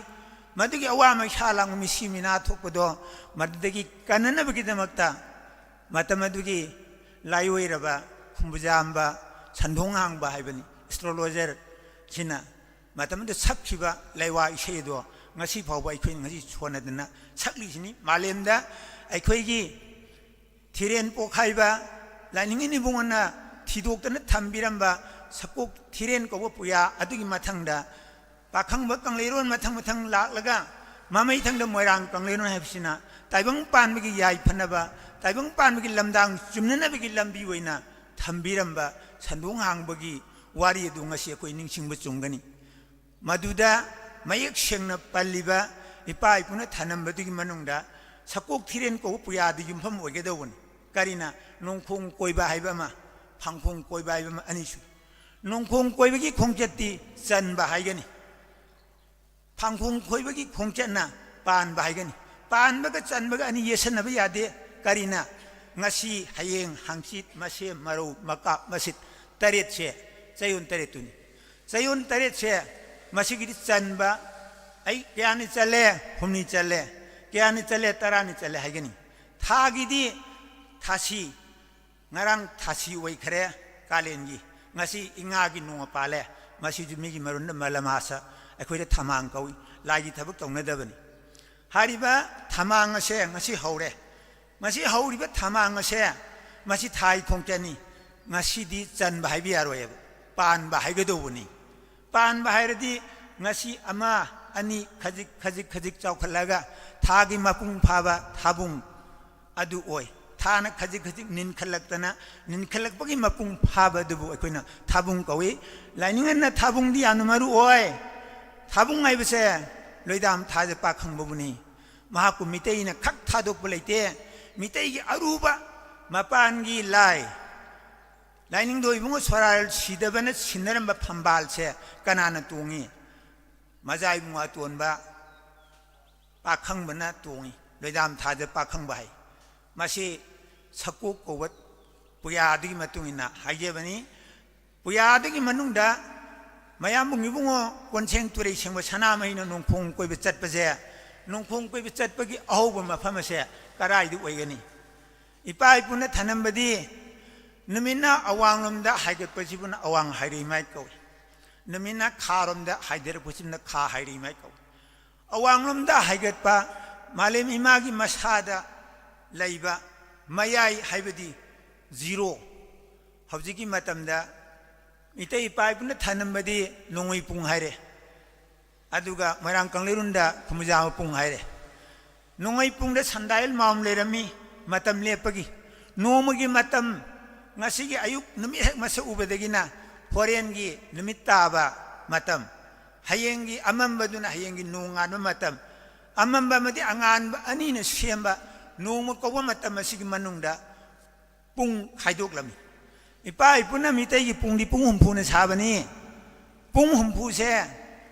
ꯃꯗꯨꯒꯤ ꯑꯋꯥ ꯃꯩꯁꯥ ꯂꯥꯡꯕ ꯃꯤꯁꯤ ꯃꯤꯅꯥ ꯊꯣꯛꯄꯗꯣ ꯃꯗꯨꯗꯒꯤ ꯀꯟꯅꯅꯕꯒꯤꯗꯃꯛꯇ ꯃꯇꯝ ꯑꯗꯨꯒꯤ ꯂꯥꯏꯑꯣꯏꯔꯕ ꯈꯨꯝꯕꯨꯖꯥꯝꯕ ꯁꯟꯗꯣꯡ ꯍꯥꯡꯕ ꯍꯥꯏꯕꯅꯤ, astrologer ꯁꯤꯅ ꯃꯇꯝꯗꯨꯗ ꯁꯛꯈꯤꯕ ꯂꯩꯋꯥ ꯏꯁꯩ ꯑꯗꯣ ꯉꯁꯤ ꯐꯥꯎꯕ ꯑꯩꯈꯣꯏꯅ ꯉꯁꯤ ꯁꯣꯟꯅꯗꯅ ꯁꯛꯂꯤꯁꯤꯅꯤ꯫ ꯃꯥꯂꯦꯝꯗ ꯑꯩꯈꯣꯏꯒꯤ ꯊꯤꯔꯦꯟ ꯄꯣꯛꯈꯥꯏꯕ ꯂꯥꯏꯅꯤꯡꯉꯤ ꯏꯕꯨꯡꯉꯣꯅ ꯊꯤꯗꯣꯛꯇꯅ ꯊꯝꯕꯤꯔꯝꯕ ꯁꯀꯣꯛ ꯊꯤꯔꯦꯟ ꯀꯧꯕ ꯄꯨꯌꯥ ꯑꯗꯨꯒꯤ ꯃꯊꯪꯗ ꯄꯥꯈꯪꯕ ꯀꯪꯂꯩꯔꯣꯟ ꯃꯊꯪ ꯃꯊꯪ ꯂꯥꯛꯂꯒ ꯃꯃꯩꯊꯪꯗ ꯃꯣꯏꯔꯥꯡ ꯀꯪꯂꯩꯔꯣꯟ ꯍꯥꯏꯕꯁꯤꯅ ꯇꯥꯏꯕꯪ ꯄꯥꯟꯕꯒꯤ ꯌꯥꯏꯐꯅꯕ, ꯇꯥꯏꯕꯪ ꯄꯥꯟꯕꯒꯤ ꯂꯝꯗꯥꯡ ꯆꯨꯝꯅꯅꯕꯒꯤ ꯂꯝꯕꯤ ꯑꯣꯏꯅ ꯊꯝꯕꯤꯔꯝꯕ ꯁꯟꯗꯣꯡ ꯍꯥꯡꯕꯒꯤ ꯋꯥꯔꯤ ꯑꯗꯨ ꯉꯁꯤ ꯑꯩꯈꯣꯏ ꯅꯤꯡꯁꯤꯡꯕ ꯆꯨꯝꯒꯅꯤ꯫ ꯃꯗꯨꯗ ꯃꯌꯦꯛ ꯁꯦꯡꯅ ꯄꯜꯂꯤꯕ ꯏꯄꯥ ꯏꯄꯨꯅ ꯊꯅꯝꯕꯗꯨꯒꯤ ꯃꯅꯨꯡꯗ ꯁꯀꯣꯛ ꯊꯤꯔꯦꯟ ꯀꯧꯕ ꯄꯨꯌꯥꯗꯨ ꯌꯨꯝꯐꯝ ꯑꯣꯏꯒꯗꯧꯕꯅꯤ꯫ ꯀꯔꯤꯅ? ꯅꯣꯡꯈꯣꯡ ꯀꯣꯏꯕ ꯍꯥꯏꯕ ꯑꯃ, ꯐꯥꯡꯈꯣꯡ ꯀꯣꯏꯕ ꯍꯥꯏꯕ ꯑꯃ, ꯑꯅꯤꯁꯨ꯫ ꯅꯣꯡꯈꯣꯡ ꯀꯣꯏꯕꯒꯤ ꯈꯣꯡꯆꯠꯇꯤ ꯆꯟꯕ ꯍꯥꯏꯒꯅꯤ꯫ ꯐꯥꯡꯈꯣꯡ ꯀꯣꯏꯕꯒꯤ ꯈꯣꯡꯆꯠꯅ ꯄꯥꯟꯕ ꯍꯥꯏꯒꯅꯤ꯫ ꯄꯥꯟꯕꯒ ꯆꯟꯕꯒ ꯑꯅꯤ ꯌꯦꯠꯁꯟꯅꯕ ꯌꯥꯗꯦ꯫ ꯀꯔꯤꯅ? ꯉꯁꯤ, ꯍꯌꯦꯡ, ꯍꯪꯆꯤꯠ, ꯃꯁꯦꯝ, ꯃꯔꯧ, ꯃꯀꯥꯞ, ꯃꯁꯤꯠ, ꯇꯔꯦꯠꯁꯦ ꯆꯌꯣꯜ ꯇꯔꯦꯠꯇꯨꯅꯤ꯫ ꯆꯌꯣꯜ ꯇꯔꯦꯠꯁꯦ, ꯃꯁꯤꯒꯤꯗꯤ ꯆꯟꯕ, ꯑꯩ ꯀꯌꯥꯅꯤ ꯆꯜꯂꯦ? ꯍꯨꯝꯅꯤ ꯆꯜꯂꯦ꯫ ꯀꯌꯥꯅꯤ ꯆꯜꯂꯦ? ꯇꯔꯥꯅꯤ ꯆꯜꯂꯦ ꯍꯥꯏꯒꯅꯤ꯫ ꯊꯥꯒꯤꯗꯤ ꯊꯥꯁꯤ, ꯉꯔꯥꯡ ꯊꯥꯁꯤ ꯑꯣꯏꯈ꯭ꯔꯦ ꯀꯥꯂꯦꯟꯒꯤ꯫ ꯉꯁꯤ ꯏꯉꯥꯒꯤ ꯅꯣꯡꯃ ꯄꯥꯜꯂꯦ꯫ ꯃꯁꯤꯁꯨ ꯃꯤꯒꯤ ꯃꯔꯣꯟꯗ ꯃꯂꯃꯥꯁ, ꯑꯩꯈꯣꯏꯗ ꯊꯃꯥꯡ ꯀꯧꯏ꯫ ꯂꯥꯏꯒꯤ ꯊꯕꯛ ꯇꯧꯅꯗꯕꯅꯤ꯫ ꯍꯥꯏꯔꯤꯕ ꯊꯃꯥꯡ ꯑꯁꯦ ꯉꯁꯤ ꯍꯧꯔꯦ꯫ ꯉꯁꯤ ꯍꯧꯔꯤꯕ ꯊꯃꯥꯡ ꯑꯁꯦ, ꯃꯁꯤ ꯊꯥꯒꯤ ꯈꯣꯡꯆꯠꯅꯤ꯫ ꯉꯁꯤꯗꯤ ꯆꯟꯕ ꯍꯥꯏꯕ ꯌꯥꯔꯣꯏꯑꯕ, ꯄꯥꯟꯕ ꯍꯥꯏꯒꯗꯧꯕꯅꯤ꯫ ꯄꯥꯟꯕ ꯍꯥꯏꯔꯗꯤ ꯉꯁꯤ ꯑꯃ, ꯑꯅꯤ, ꯈꯖꯤꯛ ꯈꯖꯤꯛ ꯈꯖꯤꯛ ꯆꯥꯎꯈꯠꯂꯒ ꯊꯥꯒꯤ ꯃꯄꯨꯡ ꯐꯥꯕ ꯊꯥꯕꯨꯡ ꯑꯗꯨ ꯑꯣꯏ꯫ ꯊꯥꯅ ꯈꯖꯤꯛ ꯈꯖꯤꯛ ꯅꯤꯟꯈꯠꯂꯛꯇꯅ, ꯅꯤꯟꯈꯠꯂꯛꯄꯒꯤ ꯃꯄꯨꯡ ꯐꯥꯕ ꯑꯗꯨꯕꯨ ꯑꯩꯈꯣꯏꯅ ꯊꯥꯕꯨꯡ ꯀꯧꯏ꯫ ꯂꯥꯏꯅꯤꯡꯉꯟꯅ ꯊꯥꯕꯨꯡꯗꯤ ꯌꯥꯝꯅ ꯃꯔꯨ ꯑꯣꯏ꯫ ꯊꯥꯕꯨꯡ ꯍꯥꯏꯕꯁꯦ ꯂꯣꯏꯗꯥꯝ ꯊꯥꯖ ꯄꯥꯈꯪꯕꯕꯨꯅꯤ꯫ ꯃꯍꯥꯛꯄꯨ ꯃꯤꯇꯩꯅ ꯈꯛ ꯊꯥꯗꯣꯛꯄ ꯂꯩꯇꯦ꯫ ꯃꯤꯇꯩꯒꯤ ꯑꯔꯨꯕ ꯃꯄꯥꯟꯒꯤ ꯂꯥꯏ, ꯂꯥꯏꯅꯤꯡꯊꯧ ꯏꯕꯨꯡꯉꯣ ꯁꯣꯔꯥꯔꯦꯜ ꯁꯤꯗꯕꯅ ꯁꯤꯟꯅꯔꯝꯕ ꯐꯝꯕꯥꯜꯁꯦ ꯀꯅꯥꯅ ꯇꯣꯡꯉꯤ? ꯃꯖꯥ ꯏꯕꯨꯡꯉꯣ ꯑꯇꯣꯟꯕ ꯄꯥꯈꯪꯕꯅ ꯇꯣꯡꯉꯤ꯫ ꯂꯣꯏꯗꯥꯝ ꯊꯥꯖ ꯄꯥꯈꯪꯕ ꯍꯥꯏ꯫ ꯃꯁꯤ ꯁꯀꯣꯛ ꯀꯧꯕ ꯄꯨꯌꯥꯗꯨꯒꯤ ꯃꯇꯨꯡ ꯏꯟꯅ ꯍꯥꯏꯖꯕꯅꯤ꯫ ꯄꯨꯌꯥꯗꯨꯒꯤ ꯃꯅꯨꯡꯗ ꯃꯌꯥꯝꯕꯨꯡ ꯏꯕꯨꯡꯉꯣ ꯀꯣꯟꯁꯦꯡ ꯇꯨꯔꯩ ꯁꯦꯡꯕ ꯁꯅꯥꯃꯍꯤꯅ ꯅꯣꯡꯈꯣꯡ ꯀꯣꯏꯕ ꯆꯠꯄꯁꯦ, ꯅꯣꯡꯈꯣꯡ ꯀꯣꯏꯕ ꯆꯠꯄꯒꯤ ꯑꯍꯧꯕ ꯃꯐꯝ ꯑꯁꯦ ꯀꯗꯥꯏꯗ ꯑꯣꯏꯒꯅꯤ? ꯏꯄꯥ ꯏꯄꯨꯅ ꯊꯅꯝꯕꯗꯤ ꯅꯨꯃꯤꯠꯅ ꯑꯋꯥꯡꯂꯣꯝꯗ ꯍꯥꯏꯒꯠꯄꯁꯤꯕꯨꯅ ꯑꯋꯥꯡ ꯍꯥꯏꯔꯩꯃꯥꯏ ꯀꯧꯏ꯫ ꯅꯨꯃꯤꯠꯅ ꯈꯥꯔꯣꯝꯗ ꯍꯥꯏꯊꯔꯛꯄꯁꯤꯕꯨꯅ ꯈꯥ ꯍꯥꯏꯔꯩꯃꯥꯏ ꯀꯧꯏ꯫ ꯑꯋꯥꯡꯂꯣꯝꯗ ꯍꯥꯏꯒꯠꯄ ꯃꯥꯂꯦꯝ ꯏꯃꯥꯒꯤ ꯃꯁꯥꯗ ꯂꯩꯕ ꯃꯌꯥꯏ ꯍꯥꯏꯕꯗꯤ ꯖꯤꯔꯣ꯫ ꯍꯧꯖꯤꯛꯀꯤ ꯃꯇꯝꯗ ꯃꯤꯇꯩ ꯏꯄꯥ ꯏꯄꯨꯅ ꯊꯅꯝꯕꯗꯤ ꯅꯣꯡꯃꯩ ꯄꯨꯡ ꯍꯥꯏꯔꯦ, ꯑꯗꯨꯒ ꯃꯣꯏꯔꯥꯡ ꯀꯪꯂꯩꯔꯣꯟꯗ ꯈꯨꯃꯨꯖꯥꯃ ꯄꯨꯡ ꯍꯥꯏꯔꯦ꯫ ꯅꯣꯡꯃꯩ ꯄꯨꯡꯗ ꯁꯟꯗꯥꯏꯜ ꯃꯥꯝ ꯂꯩꯔꯝꯃꯤ, ꯃꯇꯝ ꯂꯦꯞꯄꯒꯤ꯫ ꯅꯣꯡꯃꯒꯤ ꯃꯇꯝ, ꯉꯁꯤꯒꯤ ꯑꯌꯨꯛ ꯅꯨꯃꯤꯠ ꯍꯦꯛ ꯃꯁꯛ ꯎꯕꯗꯒꯤꯅ ꯍꯣꯔꯦꯟꯒꯤ ꯅꯨꯃꯤꯠ ꯇꯥꯕ ꯃꯇꯝ, ꯍꯌꯦꯡꯒꯤ ꯑꯃꯝꯕꯗꯨꯅ ꯍꯌꯦꯡꯒꯤ ꯅꯣꯡꯉꯥꯟꯕ ꯃꯇꯝ, ꯑꯃꯝꯕ ꯑꯃꯗꯤ ꯑꯉꯥꯟꯕ ꯑꯅꯤꯅ ꯁꯦꯝꯕ ꯅꯣꯡꯃ ꯀꯧꯕ ꯃꯇꯝ ꯑꯁꯤꯒꯤ ꯃꯅꯨꯡꯗ ꯄꯨꯡ ꯈꯥꯏꯗꯣꯛꯂꯝꯃꯤ꯫ ꯏꯄꯥ ꯏꯄꯨꯅ ꯃꯤꯇꯩꯒꯤ ꯄꯨꯡꯗꯤ ꯄꯨꯡ ꯍꯨꯝꯐꯨꯅ ꯁꯥꯕꯅꯤ꯫ ꯄꯨꯡ ꯍꯨꯝꯐꯨꯁꯦ,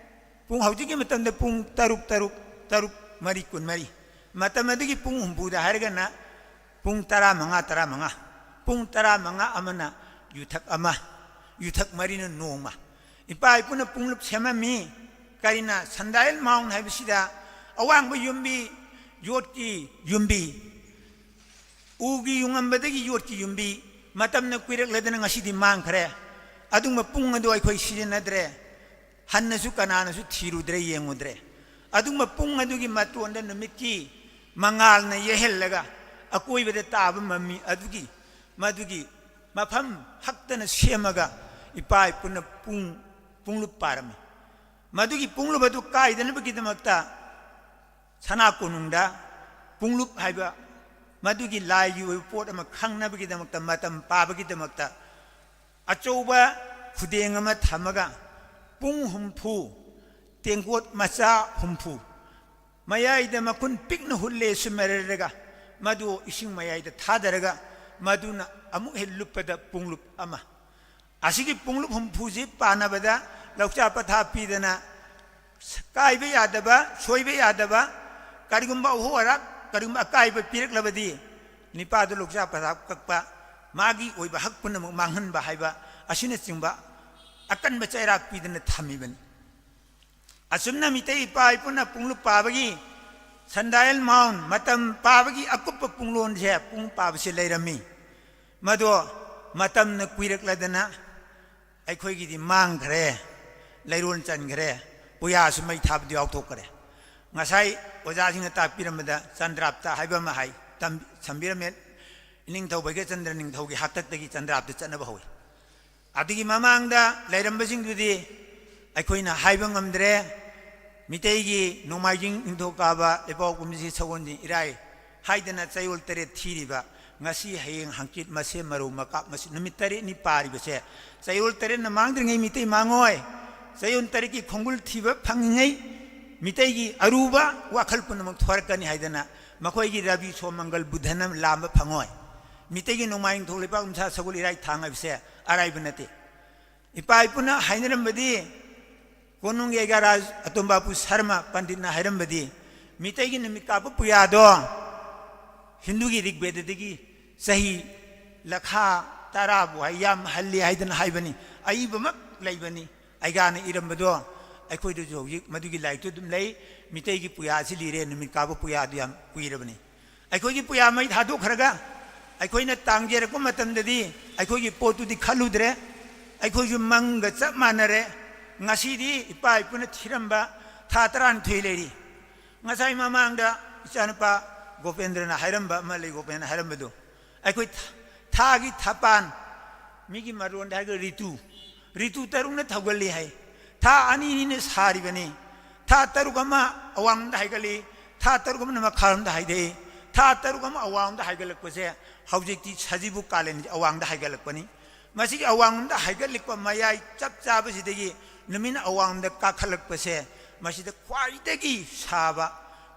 ꯄꯨꯡ ꯍꯧꯖꯤꯛꯀꯤ ꯃꯇꯝꯗ ꯄꯨꯡ ꯇꯔꯨꯛ, ꯇꯔꯨꯛ, ꯇꯔꯨꯛ, ꯃꯔꯤ, ꯀꯨꯟꯃꯔꯤ꯫ ꯃꯇꯝ ꯑꯗꯨꯒꯤ ꯄꯨꯡ ꯍꯨꯝꯐꯨꯗ ꯍꯥꯏꯔꯒꯅ ꯄꯨꯡ ꯇꯔꯥꯃꯉꯥ, ꯇꯔꯥꯃꯉꯥ, ꯄꯨꯡ ꯇꯔꯥꯃꯉꯥ ꯑꯃꯅ ꯌꯨꯊꯛ ꯑꯃ, ꯌꯨꯊꯛ ꯃꯔꯤꯅ ꯅꯣꯡꯃ꯫ ꯏꯄꯥ ꯏꯄꯨꯅ ꯄꯨꯡꯂꯨꯞ ꯁꯦꯝꯃꯝꯃꯤ꯫ ꯀꯔꯤꯅ? ꯁꯟꯗꯥꯏꯜ ꯃꯥꯎꯟ ꯍꯥꯏꯕꯁꯤꯗ ꯑꯋꯥꯡꯕ ꯌꯨꯝꯕꯤ, ꯌꯣꯠꯀꯤ ꯌꯨꯝꯕꯤ, ꯎꯒꯤ ꯌꯨꯡꯉꯝꯕꯗꯒꯤ ꯌꯣꯠꯀꯤ ꯌꯨꯝꯕꯤ, ꯃꯇꯝꯅ ꯀꯨꯏꯔꯛꯂꯗꯅ ꯉꯁꯤꯗꯤ ꯃꯥꯡꯈ꯭ꯔꯦ꯫ ꯑꯗꯨꯒꯨꯝꯕ ꯄꯨꯡ ꯑꯗꯨ ꯑꯩꯈꯣꯏ ꯁꯤꯖꯤꯟꯅꯗ꯭ꯔꯦ꯫ ꯍꯟꯅꯁꯨ ꯀꯅꯥꯅꯁꯨ ꯊꯤꯔꯨꯗ꯭ꯔꯦ, ꯌꯦꯡꯉꯨꯗ꯭ꯔꯦ꯫ ꯑꯗꯨꯒꯨꯝꯕ ꯄꯨꯡ ꯑꯗꯨꯒꯤ ꯃꯇꯣꯟꯗ ꯅꯨꯃꯤꯠꯀꯤ ꯃꯉꯥꯜꯅ ꯌꯩꯍꯜꯂꯒ ꯑꯀꯣꯏꯕꯗ ꯇꯥꯕ ꯃꯃꯤ ꯑꯗꯨꯒꯤ, ꯃꯗꯨꯒꯤ ꯃꯐꯝ ꯍꯛꯇꯅ ꯁꯦꯝꯃꯒ ꯏꯄꯥ ꯏꯄꯨꯅ ꯄꯨꯡ, ꯄꯨꯡꯂꯨꯞ ꯄꯥꯔꯝꯃꯤ꯫ ꯃꯗꯨꯒꯤ ꯄꯨꯡꯂꯨꯞ ꯑꯗꯨ ꯀꯥꯏꯗꯅꯕꯒꯤꯗꯃꯛꯇ ꯁꯅꯥ ꯀꯣꯅꯨꯡꯗ ꯄꯨꯡꯂꯨꯞ ꯍꯥꯏꯕ ꯃꯗꯨꯒꯤ ꯂꯥꯏꯒꯤ ꯑꯣꯏꯕ ꯄꯣꯠ ꯑꯃ ꯈꯪꯅꯕꯒꯤꯗꯃꯛꯇ, ꯃꯇꯝ ꯄꯥꯕꯒꯤꯗꯃꯛꯇ ꯑꯆꯧꯕ ꯈꯨꯗꯦꯡ ꯑꯃ ꯊꯝꯃꯒ ꯄꯨꯡ ꯍꯨꯝꯐꯨ, ꯇꯦꯡꯀꯣꯠ ꯃꯆꯥ ꯍꯨꯝꯐꯨ, ꯃꯌꯥꯏꯗ ꯃꯈꯨꯟ ꯄꯤꯛꯅ ꯍꯨꯠꯂꯦ ꯁꯨꯃꯔꯔꯒ ꯃꯗꯨ ꯏꯁꯤꯡ ꯃꯌꯥꯏꯗ ꯊꯥꯗꯔꯒ ꯃꯗꯨꯅ ꯑꯃꯨꯛ ꯍꯦꯛ ꯂꯨꯞꯄꯗ ꯄꯨꯡꯂꯨꯞ ꯑꯃ꯫ ꯑꯁꯤꯒꯤ ꯄꯨꯡꯂꯨꯞ ꯍꯨꯝꯐꯨꯁꯤ ꯄꯥꯅꯕꯗ ꯂꯧꯆꯥ ꯄꯊꯥꯞ ꯄꯤꯗꯅ ꯀꯥꯏꯕ ꯌꯥꯗꯕ, ꯁꯣꯏꯕ ꯌꯥꯗꯕ, ꯀꯔꯤꯒꯨꯝꯕ ꯑꯍꯣ ꯑꯔꯥꯛ, ꯀꯔꯤꯒꯨꯝꯕ ꯑꯀꯥꯏꯕ ꯄꯤꯔꯛꯂꯕꯗꯤ ꯅꯤꯄꯥꯗꯨ ꯂꯧꯆꯥ ꯄꯊꯥꯞ ꯀꯛꯄ, ꯃꯥꯒꯤ ꯑꯣꯏꯕ ꯍꯛ ꯄꯨꯝꯅꯃꯛ ꯃꯥꯡꯍꯟꯕ ꯍꯥꯏꯕ ꯑꯁꯤꯅꯆꯤꯡꯕ ꯑꯀꯟꯕ ꯆꯩꯔꯥꯛ ꯄꯤꯗꯅ ꯊꯝꯃꯤꯕꯅꯤ꯫ ꯑꯁꯨꯝꯅ ꯃꯤꯇꯩ ꯏꯄꯥ ꯏꯄꯨꯅ ꯄꯨꯡꯂꯨꯞ ꯄꯥꯕꯒꯤ ꯁꯟꯗꯥꯏꯜ ꯃꯥꯎꯟ, ꯃꯇꯝ ꯄꯥꯕꯒꯤ ꯑꯀꯨꯞꯄ ꯄꯨꯡꯂꯣꯟꯁꯦ, ꯄꯨꯡ ꯄꯥꯕꯁꯦ ꯂꯩꯔꯝꯃꯤ꯫ ꯃꯗꯣ ꯃꯇꯝꯅ ꯀꯨꯏꯔꯛꯂꯗꯅ ꯑꯩꯈꯣꯏꯒꯤꯗꯤ ꯃꯥꯡꯈ꯭ꯔꯦ, ꯂꯩꯔꯣꯟ ꯆꯟꯈ꯭ꯔꯦ, ꯄꯨꯌꯥꯁꯨ ꯃꯩ ꯊꯥꯕꯗꯤ ꯌꯥꯎꯊꯣꯛꯈ꯭ꯔꯦ꯫ ꯉꯁꯥꯏ ꯑꯣꯖꯥꯁꯤꯡꯅ ꯇꯥꯛꯄꯤꯔꯝꯕꯗ ꯆꯟꯗ꯭ꯔꯥꯞꯇ ꯍꯥꯏꯕ ꯑꯃ ꯍꯥꯏ, ꯇꯝ-, ꯁꯝꯕꯤꯔꯝꯃꯦ꯫ ꯏꯅꯤꯡꯊꯧ ꯕꯩꯒ꯭ꯌꯆꯟꯗ꯭ꯔ ꯅꯤꯡꯊꯧꯒꯤ ꯍꯥꯛꯇꯛꯇꯒꯤ ꯆꯟꯗ꯭ꯔꯥꯞꯇ ꯆꯠꯅꯕ ꯍꯧꯏ꯫ ꯑꯗꯨꯒꯤ ꯃꯃꯥꯡꯗ ꯂꯩꯔꯝꯕꯁꯤꯡꯗꯨꯗꯤ ꯑꯩꯈꯣꯏꯅ ꯍꯥꯏꯕ ꯉꯝꯗ꯭ꯔꯦ꯫ ꯃꯤꯇꯩꯒꯤ ꯅꯣꯡꯃꯥꯏꯖꯤꯡ ꯅꯤꯡꯊꯧꯀꯥꯕ ꯂꯩꯄꯥꯎ ꯀꯨꯝꯁꯤ ꯁꯒꯣꯜꯁꯦꯟ ꯏꯔꯥꯏ ꯍꯥꯏꯗꯅ ꯆꯌꯣꯜ ꯇꯔꯦꯠ ꯊꯤꯔꯤꯕ, ꯉꯁꯤ, ꯍꯌꯦꯡ, ꯍꯪꯆꯤꯠ, ꯃꯁꯦꯝ, ꯃꯔꯧ, ꯃꯀꯥꯞ, ꯃꯁꯤ ꯅꯨꯃꯤꯠ ꯇꯔꯦꯠꯅꯤ ꯄꯥꯔꯤꯕꯁꯦ꯫ ꯆꯌꯣꯜ ꯇꯔꯦꯠꯅ ꯃꯥꯡꯗ꯭ꯔꯤꯉꯩ ꯃꯤꯇꯩ ꯃꯥꯡꯉꯣꯏ꯫ ꯆꯌꯣꯜ ꯇꯔꯦꯠꯀꯤ ꯈꯣꯡꯒꯨꯜ ꯊꯤꯕ ꯐꯪꯉꯤꯉꯩ ꯃꯤꯇꯩꯒꯤ ꯑꯔꯨꯕ ꯋꯥꯈꯜ ꯄꯨꯝꯅꯃꯛ ꯊꯣꯔꯛꯀꯅꯤ ꯍꯥꯏꯗꯅ ꯃꯈꯣꯏꯒꯤ ꯔꯕꯤ ꯁꯣꯃꯪꯒꯜ ꯕꯨꯙꯅ ꯂꯥꯝꯕ ꯐꯪꯉꯣꯏ꯫ ꯃꯤꯇꯩꯒꯤ ꯅꯣꯡꯃꯥꯏ ꯅꯤꯡꯊꯧ ꯂꯩꯄꯥꯛ ꯌꯨꯝꯁꯥ ꯁꯒꯣꯜ ꯏꯔꯥꯏ ꯊꯥꯡ ꯍꯥꯏꯕꯁꯦ ꯑꯔꯥꯏꯕ ꯅꯠꯇꯦ꯫ ꯏꯄꯥ ꯏꯄꯨꯅ ꯍꯥꯏꯅꯔꯝꯕꯗꯤ, ꯀꯣꯅꯨꯡꯒꯤ ꯑꯩꯒꯥꯔꯥꯖ ꯑꯇꯣꯝꯕꯥꯄꯨ ꯁꯔꯃ ꯄꯟꯗꯤꯠꯅ ꯍꯥꯏꯔꯝꯕꯗꯤ, ꯃꯤꯇꯩꯒꯤ ꯅꯨꯃꯤꯠ ꯀꯥꯞꯄ ꯄꯨꯌꯥꯗꯣ ꯍꯤꯟꯗꯨꯒꯤ ꯔꯤꯒꯕꯦꯗꯗꯒꯤ ꯆꯍꯤ ꯂꯈꯥ ꯇꯔꯥꯕꯨ ꯍꯥꯏ ꯌꯥꯝ ꯍꯜꯂꯤ ꯍꯥꯏꯗꯅ ꯍꯥꯏꯕꯅꯤ꯫ ꯑꯏꯕꯃꯛ ꯂꯩꯕꯅꯤ꯫ ꯑꯩꯒꯥꯅ ꯏꯔꯝꯕꯗꯣ ꯑꯩꯈꯣꯏꯗꯁꯨ ꯍꯧꯖꯤꯛ ꯃꯗꯨꯒꯤ ꯂꯥꯏꯔꯤꯛꯇꯨ ꯑꯗꯨꯝ ꯂꯩ꯫ ꯃꯤꯇꯩꯒꯤ ꯄꯨꯌꯥ ꯑꯁꯤ ꯂꯤꯔꯦ, ꯅꯨꯃꯤꯠ ꯀꯥꯞꯄ ꯄꯨꯌꯥꯗꯨ ꯌꯥꯝ ꯀꯨꯏꯔꯕꯅꯤ꯫ ꯑꯩꯈꯣꯏꯒꯤ ꯄꯨꯌꯥ ꯃꯩ ꯊꯥꯗꯣꯛꯈ꯭ꯔꯒ ꯑꯩꯈꯣꯏꯅ ꯇꯥꯡꯖꯔꯛꯄ ꯃꯇꯝꯗꯗꯤ ꯑꯩꯈꯣꯏꯒꯤ ꯄꯣꯠꯇꯨꯗꯤ ꯈꯜꯂꯨꯗ꯭ꯔꯦ꯫ ꯑꯩꯈꯣꯏꯁꯨ ꯃꯪꯒ ꯆꯞ ꯃꯥꯟꯅꯔꯦ꯫ ꯉꯁꯤꯗꯤ ꯏꯄꯥ ꯏꯄꯨꯅ ꯊꯤꯔꯝꯕ ꯊꯥ ꯇꯔꯥꯅꯤꯊꯣꯏ ꯂꯩꯔꯤ꯫ ꯉꯁꯥꯏ ꯃꯃꯥꯡꯗ ꯏꯆꯥꯅꯨꯄꯥ ꯒꯣꯄꯦꯟꯗ꯭ꯔꯅ ꯍꯥꯏꯔꯝꯕ ꯑꯃ ꯂꯩ, ꯒꯣꯄꯦꯟꯗ꯭ꯔꯅ ꯍꯥꯏꯔꯝꯕꯗꯣ, ꯑꯩꯈꯣꯏ ꯊ-, ꯊꯥꯒꯤ ꯊꯄꯥꯟ, ꯃꯤꯒꯤ ꯃꯔꯣꯟꯗ ꯍꯥꯏꯔꯒ ꯔꯤꯇꯨ, ꯔꯤꯇꯨ ꯇꯔꯨꯛꯅ ꯊꯧꯒꯜꯂꯤ ꯍꯥꯏ꯫ ꯊꯥ ꯑꯅꯤ ꯑꯅꯤꯅ ꯁꯥꯔꯤꯕꯅꯤ꯫ ꯊꯥ ꯇꯔꯨꯛ ꯑꯃ ꯑꯋꯥꯡꯗ ꯍꯥꯏꯒꯠꯂꯤ, ꯊꯥ ꯇꯔꯨꯛ ꯑꯃꯅ ꯃꯈꯥꯔꯣꯝꯗ ꯍꯥꯏꯗꯩ, ꯊꯥ ꯇꯔꯨꯛ ꯑꯃ ꯑꯋꯥꯡꯗ ꯍꯥꯏꯒꯠꯂꯛꯄꯁꯦ ꯍꯧꯖꯤꯛꯇꯤ ꯁꯖꯤꯕꯨ ꯀꯥꯂꯦꯟ ꯑꯋꯥꯡꯗ ꯍꯥꯏꯒꯠꯂꯛꯄꯅꯤ꯫ ꯃꯁꯤꯒꯤ ꯑꯋꯥꯡꯂꯣꯝꯗ ꯍꯥꯏꯒꯠꯂꯛꯄ ꯃꯌꯥꯏ ꯆꯞ ꯆꯥꯕꯁꯤꯗꯒꯤ ꯅꯨꯃꯤꯠꯅ ꯑꯋꯥꯡꯂꯣꯝꯗ ꯀꯥꯈꯠꯂꯛꯄꯁꯦ, ꯃꯁꯤꯗ ꯈ꯭ꯋꯥꯏꯗꯒꯤ ꯁꯥꯕ,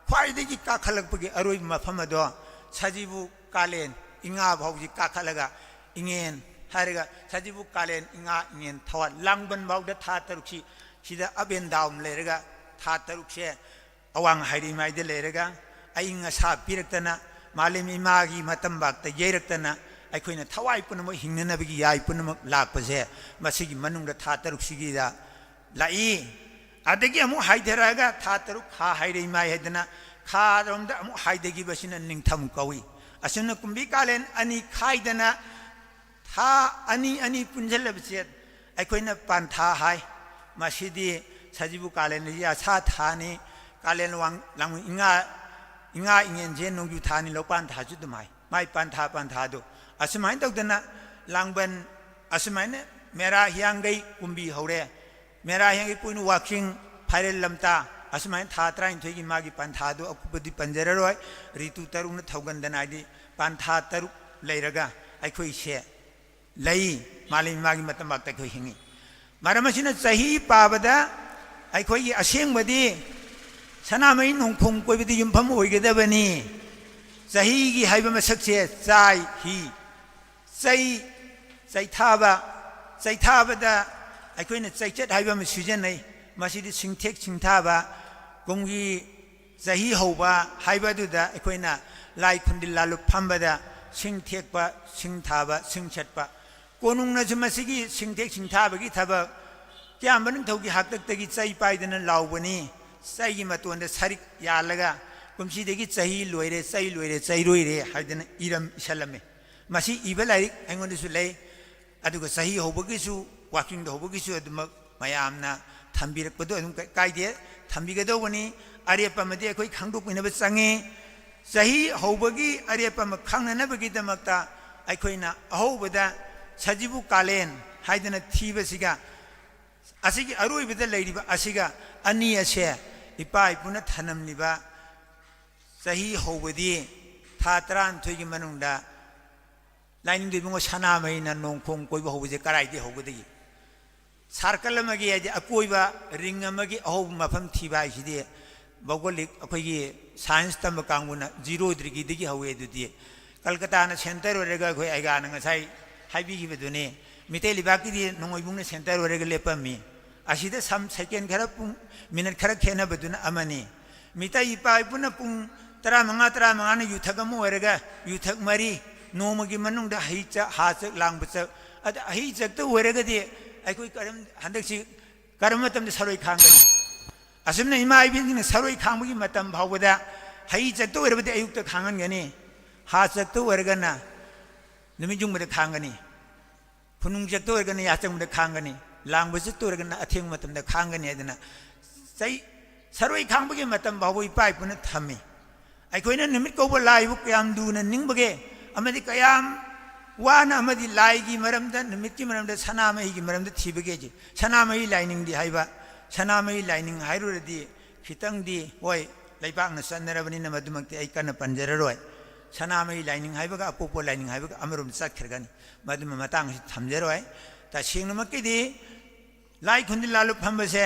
ꯈ꯭ꯋꯥꯏꯗꯒꯤ ꯀꯥꯈꯠꯂꯛꯄꯒꯤ ꯑꯔꯣꯏꯕ ꯃꯐꯝ ꯑꯗꯣ ꯁꯖꯤꯕꯨ ꯀꯥꯂꯦꯟ ꯏꯉꯥ ꯐꯥꯎꯁꯤ ꯀꯥꯈꯠꯂꯒ, ꯏꯉꯦꯟ ꯍꯥꯏꯔꯒ ꯁꯖꯤꯕꯨ ꯀꯥꯂꯦꯟ ꯏꯉꯥ ꯏꯉꯦꯟ ꯊꯋꯥꯟ ꯂꯥꯡꯕꯟ ꯐꯥꯎꯗ ꯊꯥ ꯇꯔꯨꯛꯁꯤ ꯁꯤꯗ up and down ꯂꯩꯔꯒ, ꯊꯥ ꯇꯔꯨꯛꯁꯦ ꯑꯋꯥꯡ ꯍꯥꯏꯔꯤꯃꯥꯏꯗ ꯂꯩꯔꯒ, ꯑꯏꯪ ꯑꯁꯥ ꯄꯤꯔꯛꯇꯅ, ꯃꯥꯂꯦꯝ ꯏꯃꯥꯒꯤ ꯃꯇꯝꯕꯥꯛꯇ ꯌꯩꯔꯛꯇꯅ, ꯑꯩꯈꯣꯏꯅ ꯊꯋꯥꯏ ꯄꯨꯝꯅꯃꯛ ꯍꯤꯡꯅꯅꯕꯒꯤ ꯌꯥꯏ ꯄꯨꯝꯅꯃꯛ ꯂꯥꯛꯄꯁꯦ ꯃꯁꯤꯒꯤ ꯃꯅꯨꯡꯗ ꯊꯥ ꯇꯔꯨꯛꯁꯤꯒꯤꯗ ꯂꯥꯛꯏ꯫ ꯑꯗꯒꯤ ꯑꯃꯨꯛ ꯍꯥꯏꯊꯔꯛꯑꯒ ꯊꯥ ꯇꯔꯨꯛ ꯈꯥ ꯍꯥꯏꯔꯩꯃꯥꯏ ꯍꯥꯏꯗꯅ ꯈꯥꯔꯣꯝꯗ ꯑꯃꯨꯛ ꯍꯥꯏꯊꯈꯤꯕꯁꯤꯅ ꯅꯤꯡꯊꯝ ꯀꯧꯏ꯫ ꯑꯁꯨꯝꯅ ꯀꯨꯝꯕꯤ ꯀꯥꯂꯦꯟ ꯑꯅꯤ ꯈꯥꯏꯗꯅ ꯊꯥ ꯑꯅꯤ ꯑꯅꯤ ꯄꯨꯟꯁꯤꯜꯂꯕꯁꯦ ꯑꯩꯈꯣꯏꯅ ꯄꯥꯟꯊꯥ ꯍꯥꯏ꯫ ꯃꯁꯤꯗꯤ ꯁꯖꯤꯕꯨ ꯀꯥꯂꯦꯟ ꯑꯁꯤ ꯑꯁꯥ ꯊꯥꯅꯤ, ꯀꯥꯂꯦꯟ ꯋꯥꯡ-, ꯂꯥꯡ-, ꯏꯉꯥ, ꯏꯉꯥ ꯏꯉꯦꯟꯁꯦ ꯅꯣꯡꯖꯨ ꯊꯥꯅꯤ, ꯂꯧꯄꯥꯟ ꯊꯥꯁꯨ ꯑꯗꯨꯝ ꯍꯥꯏ꯫ ꯃꯥꯏ ꯄꯥꯟꯊꯥ, ꯄꯥꯟꯊꯥꯗꯣ ꯑꯁꯨꯃꯥꯏꯅ ꯇꯧꯗꯅ ꯂꯥꯡꯕꯟ, ꯑꯁꯨꯃꯥꯏꯅ ꯃꯦꯔꯥ ꯍꯤꯌꯥꯡꯒꯩ ꯀꯨꯝꯕꯤ ꯍꯧꯔꯦ꯫ ꯃꯦꯔꯥ ꯍꯤꯌꯥꯡꯒꯩ ꯄꯣꯏꯅꯨ ꯋꯥꯛꯆꯤꯡ, ꯐꯥꯏꯔꯦꯜ ꯂꯝꯇꯥ, ꯑꯁꯨꯃꯥꯏꯅ ꯊꯥ ꯇꯔꯥꯅꯤꯊꯣꯏꯒꯤ ꯃꯥꯒꯤ ꯄꯥꯟꯊꯥꯗꯣ ꯑꯀꯨꯞꯄꯗꯤ ꯄꯟꯖꯔꯔꯣꯏ꯫ ꯔꯤꯇꯨ ꯇꯔꯨꯛꯅ ꯊꯧꯒꯟꯗꯅ ꯍꯥꯏꯗꯤ ꯄꯥꯟꯊꯥ ꯇꯔꯨꯛ ꯂꯩꯔꯒ ꯑꯩꯈꯣꯏꯁꯦ ꯂꯩ꯫ ꯃꯥꯂꯦꯝ ꯏꯃꯥꯒꯤ ꯃꯇꯝꯕꯥꯛꯇ ꯑꯩꯈꯣꯏ ꯍꯤꯡꯉꯤ꯫ ꯃꯔꯝ ꯑꯁꯤꯅ ꯆꯍꯤ ꯄꯥꯕꯗ ꯑꯩꯈꯣꯏꯒꯤ ꯑꯁꯦꯡꯕꯗꯤ ꯁꯅꯥꯃꯍꯤ ꯅꯣꯡꯈꯣꯡ ꯀꯣꯏꯕꯗ ꯌꯨꯝꯐꯝ ꯑꯣꯏꯒꯗꯕꯅꯤ꯫ ꯆꯍꯤꯒꯤ ꯍꯥꯏꯕ ꯃꯁꯛꯁꯦ ꯆꯥꯏ, ꯍꯤ, ꯆꯩ, ꯆꯩꯊꯥꯕ, ꯆꯩꯊꯥꯕꯗ ꯑꯩꯈꯣꯏꯅ ꯆꯩꯆꯠ ꯍꯥꯏꯕ ꯑꯃ ꯁꯤꯖꯤꯟꯅꯩ꯫ ꯃꯁꯤꯗꯤ ꯁꯤꯡꯊꯦꯛ ꯁꯤꯡꯊꯥꯕ, ꯀꯨꯝꯒꯤ ꯆꯍꯤ ꯍꯧꯕ ꯍꯥꯏꯕ ꯑꯗꯨꯗ ꯑꯩꯈꯣꯏꯅ ꯂꯥꯏ ꯈꯨꯟꯗꯤꯜ ꯂꯥꯂꯨꯞ ꯐꯝꯕꯗ ꯁꯤꯡ ꯊꯦꯛꯄ, ꯁꯤꯡ ꯊꯥꯕ, ꯁꯤꯡ ꯁꯠꯄ, ꯀꯣꯅꯨꯡꯅꯁꯨ ꯃꯁꯤꯒꯤ ꯁꯤꯡ ꯊꯦꯛ ꯁꯤꯡ ꯊꯥꯕꯒꯤ ꯊꯕꯛ ꯀꯌꯥꯝꯕ ꯅꯤꯡꯊꯧꯒꯤ ꯍꯥꯛꯇꯛꯇꯒꯤ ꯆꯩ ꯄꯥꯏꯗꯅ ꯂꯥꯎꯕꯅꯤ꯫ ꯆꯩꯒꯤ ꯃꯇꯣꯟꯗ ꯁꯔꯤꯛ ꯌꯥꯜꯂꯒ ꯀꯨꯝꯁꯤꯗꯒꯤ ꯆꯍꯤ ꯂꯣꯏꯔꯦ, ꯆꯩ ꯂꯣꯏꯔꯦ, ꯆꯩꯔꯣꯏꯔꯦ ꯍꯥꯏꯗꯅ ꯏꯔꯝ ꯏꯁꯜꯂꯝꯃꯤ꯫ ꯃꯁꯤ ꯏꯕ ꯂꯥꯏꯔꯤꯛ ꯑꯩꯉꯣꯟꯗꯁꯨ ꯂꯩ꯫ ꯑꯗꯨꯒ ꯆꯍꯤ ꯍꯧꯕꯒꯤꯁꯨ, ꯋꯥꯀꯤꯡꯗ ꯍꯧꯕꯒꯤꯁꯨ ꯑꯗꯨꯃꯛ ꯃꯌꯥꯝꯅ ꯊꯝꯕꯤꯔꯛꯄꯗꯣ ꯑꯗꯨꯝ ꯀ-, ꯀꯥꯏꯗꯦ, ꯊꯝꯕꯤꯒꯗꯧꯕꯅꯤ꯫ ꯑꯔꯦꯞꯄ ꯑꯃꯗꯤ ꯑꯩꯈꯣꯏ ꯈꯪꯗꯣꯛꯄꯤꯅꯕ ꯆꯪꯉꯤ꯫ ꯆꯍꯤ ꯍꯧꯕꯒꯤ ꯑꯔꯦꯞꯄ ꯑꯃ ꯈꯪꯅꯅꯕꯒꯤꯗꯃꯛꯇ ꯑꯩꯈꯣꯏꯅ ꯑꯍꯧꯕꯗ ꯁꯖꯤꯕꯨ ꯀꯥꯂꯦꯟ ꯍꯥꯏꯗꯅ ꯊꯤꯕꯁꯤꯒ ꯑꯁꯤꯒꯤ ꯑꯔꯣꯏꯕꯗ ꯂꯩꯔꯤꯕ ꯑꯁꯤꯒ ꯑꯅꯤ ꯑꯁꯦ ꯏꯄꯥ ꯏꯄꯨꯅ ꯊꯅꯝꯂꯤꯕ ꯆꯍꯤ ꯍꯧꯕꯗꯤ ꯊꯥ ꯇꯔꯥꯅꯤꯊꯣꯏꯒꯤ ꯃꯅꯨꯡꯗ ꯂꯥꯏꯅꯤꯡꯗ ꯏꯕꯨꯡꯉꯣ ꯁꯅꯥꯃꯍꯤꯅ ꯅꯣꯡꯈꯣꯡ ꯀꯣꯏꯕ ꯍꯧꯕꯁꯦ ꯀꯗꯥꯏꯗꯒꯤ ꯍꯧꯒꯗꯒꯦ? ꯁꯥꯔꯀꯜ ꯑꯃꯒꯤ ꯍꯥꯏꯗꯤ ꯑꯀꯣꯏꯕ ꯔꯤꯡ ꯑꯃꯒꯤ ꯑꯍꯧꯕ ꯃꯐꯝ ꯊꯤꯕ ꯍꯥꯏꯁꯤꯗꯤ ꯚꯧꯒꯣꯂꯤꯛ ꯑꯩꯈꯣꯏꯒꯤ ꯁꯥꯏꯟꯁ ꯇꯝꯕ ꯀꯥꯡꯕꯨꯅ ꯖꯤꯔꯣ ꯗꯤꯒ꯭ꯔꯤꯗꯒꯤ ꯍꯧꯋꯦ꯫ ꯑꯗꯨꯗꯤ ꯀꯜꯀꯇꯥꯅ ꯁꯦꯟꯇꯔ ꯑꯣꯏꯔꯒ ꯑꯩꯈꯣꯏ ꯑꯩꯒꯥꯅ ꯉꯁꯥꯏ ꯍꯥꯏꯕꯤꯈꯤꯕꯗꯨꯅꯤ꯫ ꯃꯤꯇꯩ ꯂꯩꯕꯥꯛꯀꯤꯗꯤ ꯅꯣꯡꯃꯩꯕꯨꯡꯅ ꯁꯦꯟꯇꯔ ꯑꯣꯏꯔꯒ ꯂꯦꯞꯄꯝꯃꯤ꯫ ꯑꯁꯤꯗ ꯁꯝ ꯁꯦꯀꯦꯟ ꯈꯔ ꯄꯨꯡ ꯃꯤꯅꯠ ꯈꯔ ꯈꯦꯠꯅꯕꯗꯨꯅ ꯑꯃꯅꯤ꯫ ꯃꯤꯇꯩ ꯏꯄꯥ ꯏꯄꯨꯅ ꯄꯨꯡ ꯇꯔꯥꯃꯉꯥ, ꯇꯔꯥꯃꯉꯥꯅ ꯌꯨꯊꯛ ꯑꯃ ꯑꯣꯏꯔꯒ ꯌꯨꯊꯛ ꯃꯔꯤ ꯅꯣꯡꯃꯒꯤ ꯃꯅꯨꯡꯗ ꯍꯩ ꯆꯥꯛ, ꯍꯥ ꯆꯥꯛ, ꯂꯥꯡꯕ ꯆꯥꯛ, ꯑꯗ ꯍꯩ ꯆꯥꯛꯇ ꯑꯣꯏꯔꯒꯗꯤ ꯑꯩꯈꯣꯏ ꯀꯔꯝ, ꯍꯟꯗꯛꯁꯤ ꯀꯔꯝꯕ ꯃꯇꯝꯗ ꯁꯔꯣꯏ ꯈꯥꯡꯒꯅꯤ? ꯑꯁꯨꯝꯅ ꯏꯃꯥ ꯏꯕꯦꯟꯁꯤꯡꯅ ꯁꯔꯣꯏ ꯈꯥꯡꯕꯒꯤ ꯃꯇꯝ ꯐꯥꯎꯕꯗ ꯍꯩ ꯆꯥꯛꯇ ꯑꯣꯏꯔꯕꯗꯤ ꯑꯌꯨꯛꯇ ꯈꯥꯡꯍꯟꯒꯅꯤ, ꯍꯥ ꯆꯥꯛꯇ ꯑꯣꯏꯔꯒꯅ ꯅꯨꯃꯤꯠ ꯌꯨꯡꯕꯗ ꯈꯥꯡꯒꯅꯤ, ꯈꯨꯅꯨꯡ ꯆꯥꯛꯇ ꯑꯣꯏꯔꯒꯅ ꯌꯥꯆꯪꯕꯗ ꯈꯥꯡꯒꯅꯤ, ꯂꯥꯡꯕ ꯆꯥꯛꯇ ꯑꯣꯏꯔꯒꯅ ꯑꯊꯦꯡꯕ ꯃꯇꯝꯗ ꯈꯥꯡꯒꯅꯤ ꯍꯥꯏꯗꯅ ꯆꯩ, ꯁꯔꯣꯏ ꯈꯥꯡꯕꯒꯤ ꯃꯇꯝ ꯐꯥꯎꯕ ꯏꯄꯥ ꯏꯄꯨꯅ ꯊꯝꯃꯤ꯫ ꯑꯩꯈꯣꯏꯅ ꯅꯨꯃꯤꯠ ꯀꯧꯕ ꯂꯥꯏꯕꯨ ꯀꯌꯥꯝ ꯂꯨꯅ ꯅꯤꯡꯕꯒꯦ ꯑꯃꯗꯤ ꯀꯌꯥꯝ ꯋꯥꯅ ꯑꯃꯗꯤ ꯂꯥꯏꯒꯤ ꯃꯔꯝꯗ, ꯅꯨꯃꯤꯠꯀꯤ ꯃꯔꯝꯗ, ꯁꯅꯥꯃꯍꯤꯒꯤ ꯃꯔꯝꯗ ꯊꯤꯕꯒꯦ꯫ ꯁꯅꯥꯃꯍꯤ ꯂꯥꯏꯅꯤꯡꯗꯤ ꯍꯥꯏꯕ, ꯁꯅꯥꯃꯍꯤ ꯂꯥꯏꯅꯤꯡ ꯍꯥꯏꯔꯨꯔꯗꯤ ꯈꯤꯇꯪꯗꯤ, ꯍꯣꯏ, ꯂꯩꯕꯥꯛꯅ ꯆꯠꯅꯔꯕꯅꯤꯅ ꯃꯗꯨꯃꯛꯇꯤ ꯑꯩ ꯀꯟꯅ ꯄꯟꯖꯔꯔꯣꯏ꯫ ꯁꯅꯥꯃꯍꯤ ꯂꯥꯏꯅꯤꯡ ꯍꯥꯏꯕꯒ ꯑꯄꯣꯛꯄ ꯂꯥꯏꯅꯤꯡ ꯍꯥꯏꯕꯒ ꯑꯃꯔꯣꯝꯗ ꯆꯠꯈ꯭ꯔꯒꯅꯤ꯫ ꯃꯗꯨꯃ ꯃꯇꯥꯡꯁꯤ ꯊꯝꯖꯔꯣꯏ꯫ ꯇꯁꯦꯡꯅꯃꯛꯀꯤꯗꯤ ꯂꯥꯏ ꯈꯨꯟꯗꯤꯜ ꯂꯥꯂꯨꯞ ꯐꯝꯕꯁꯦ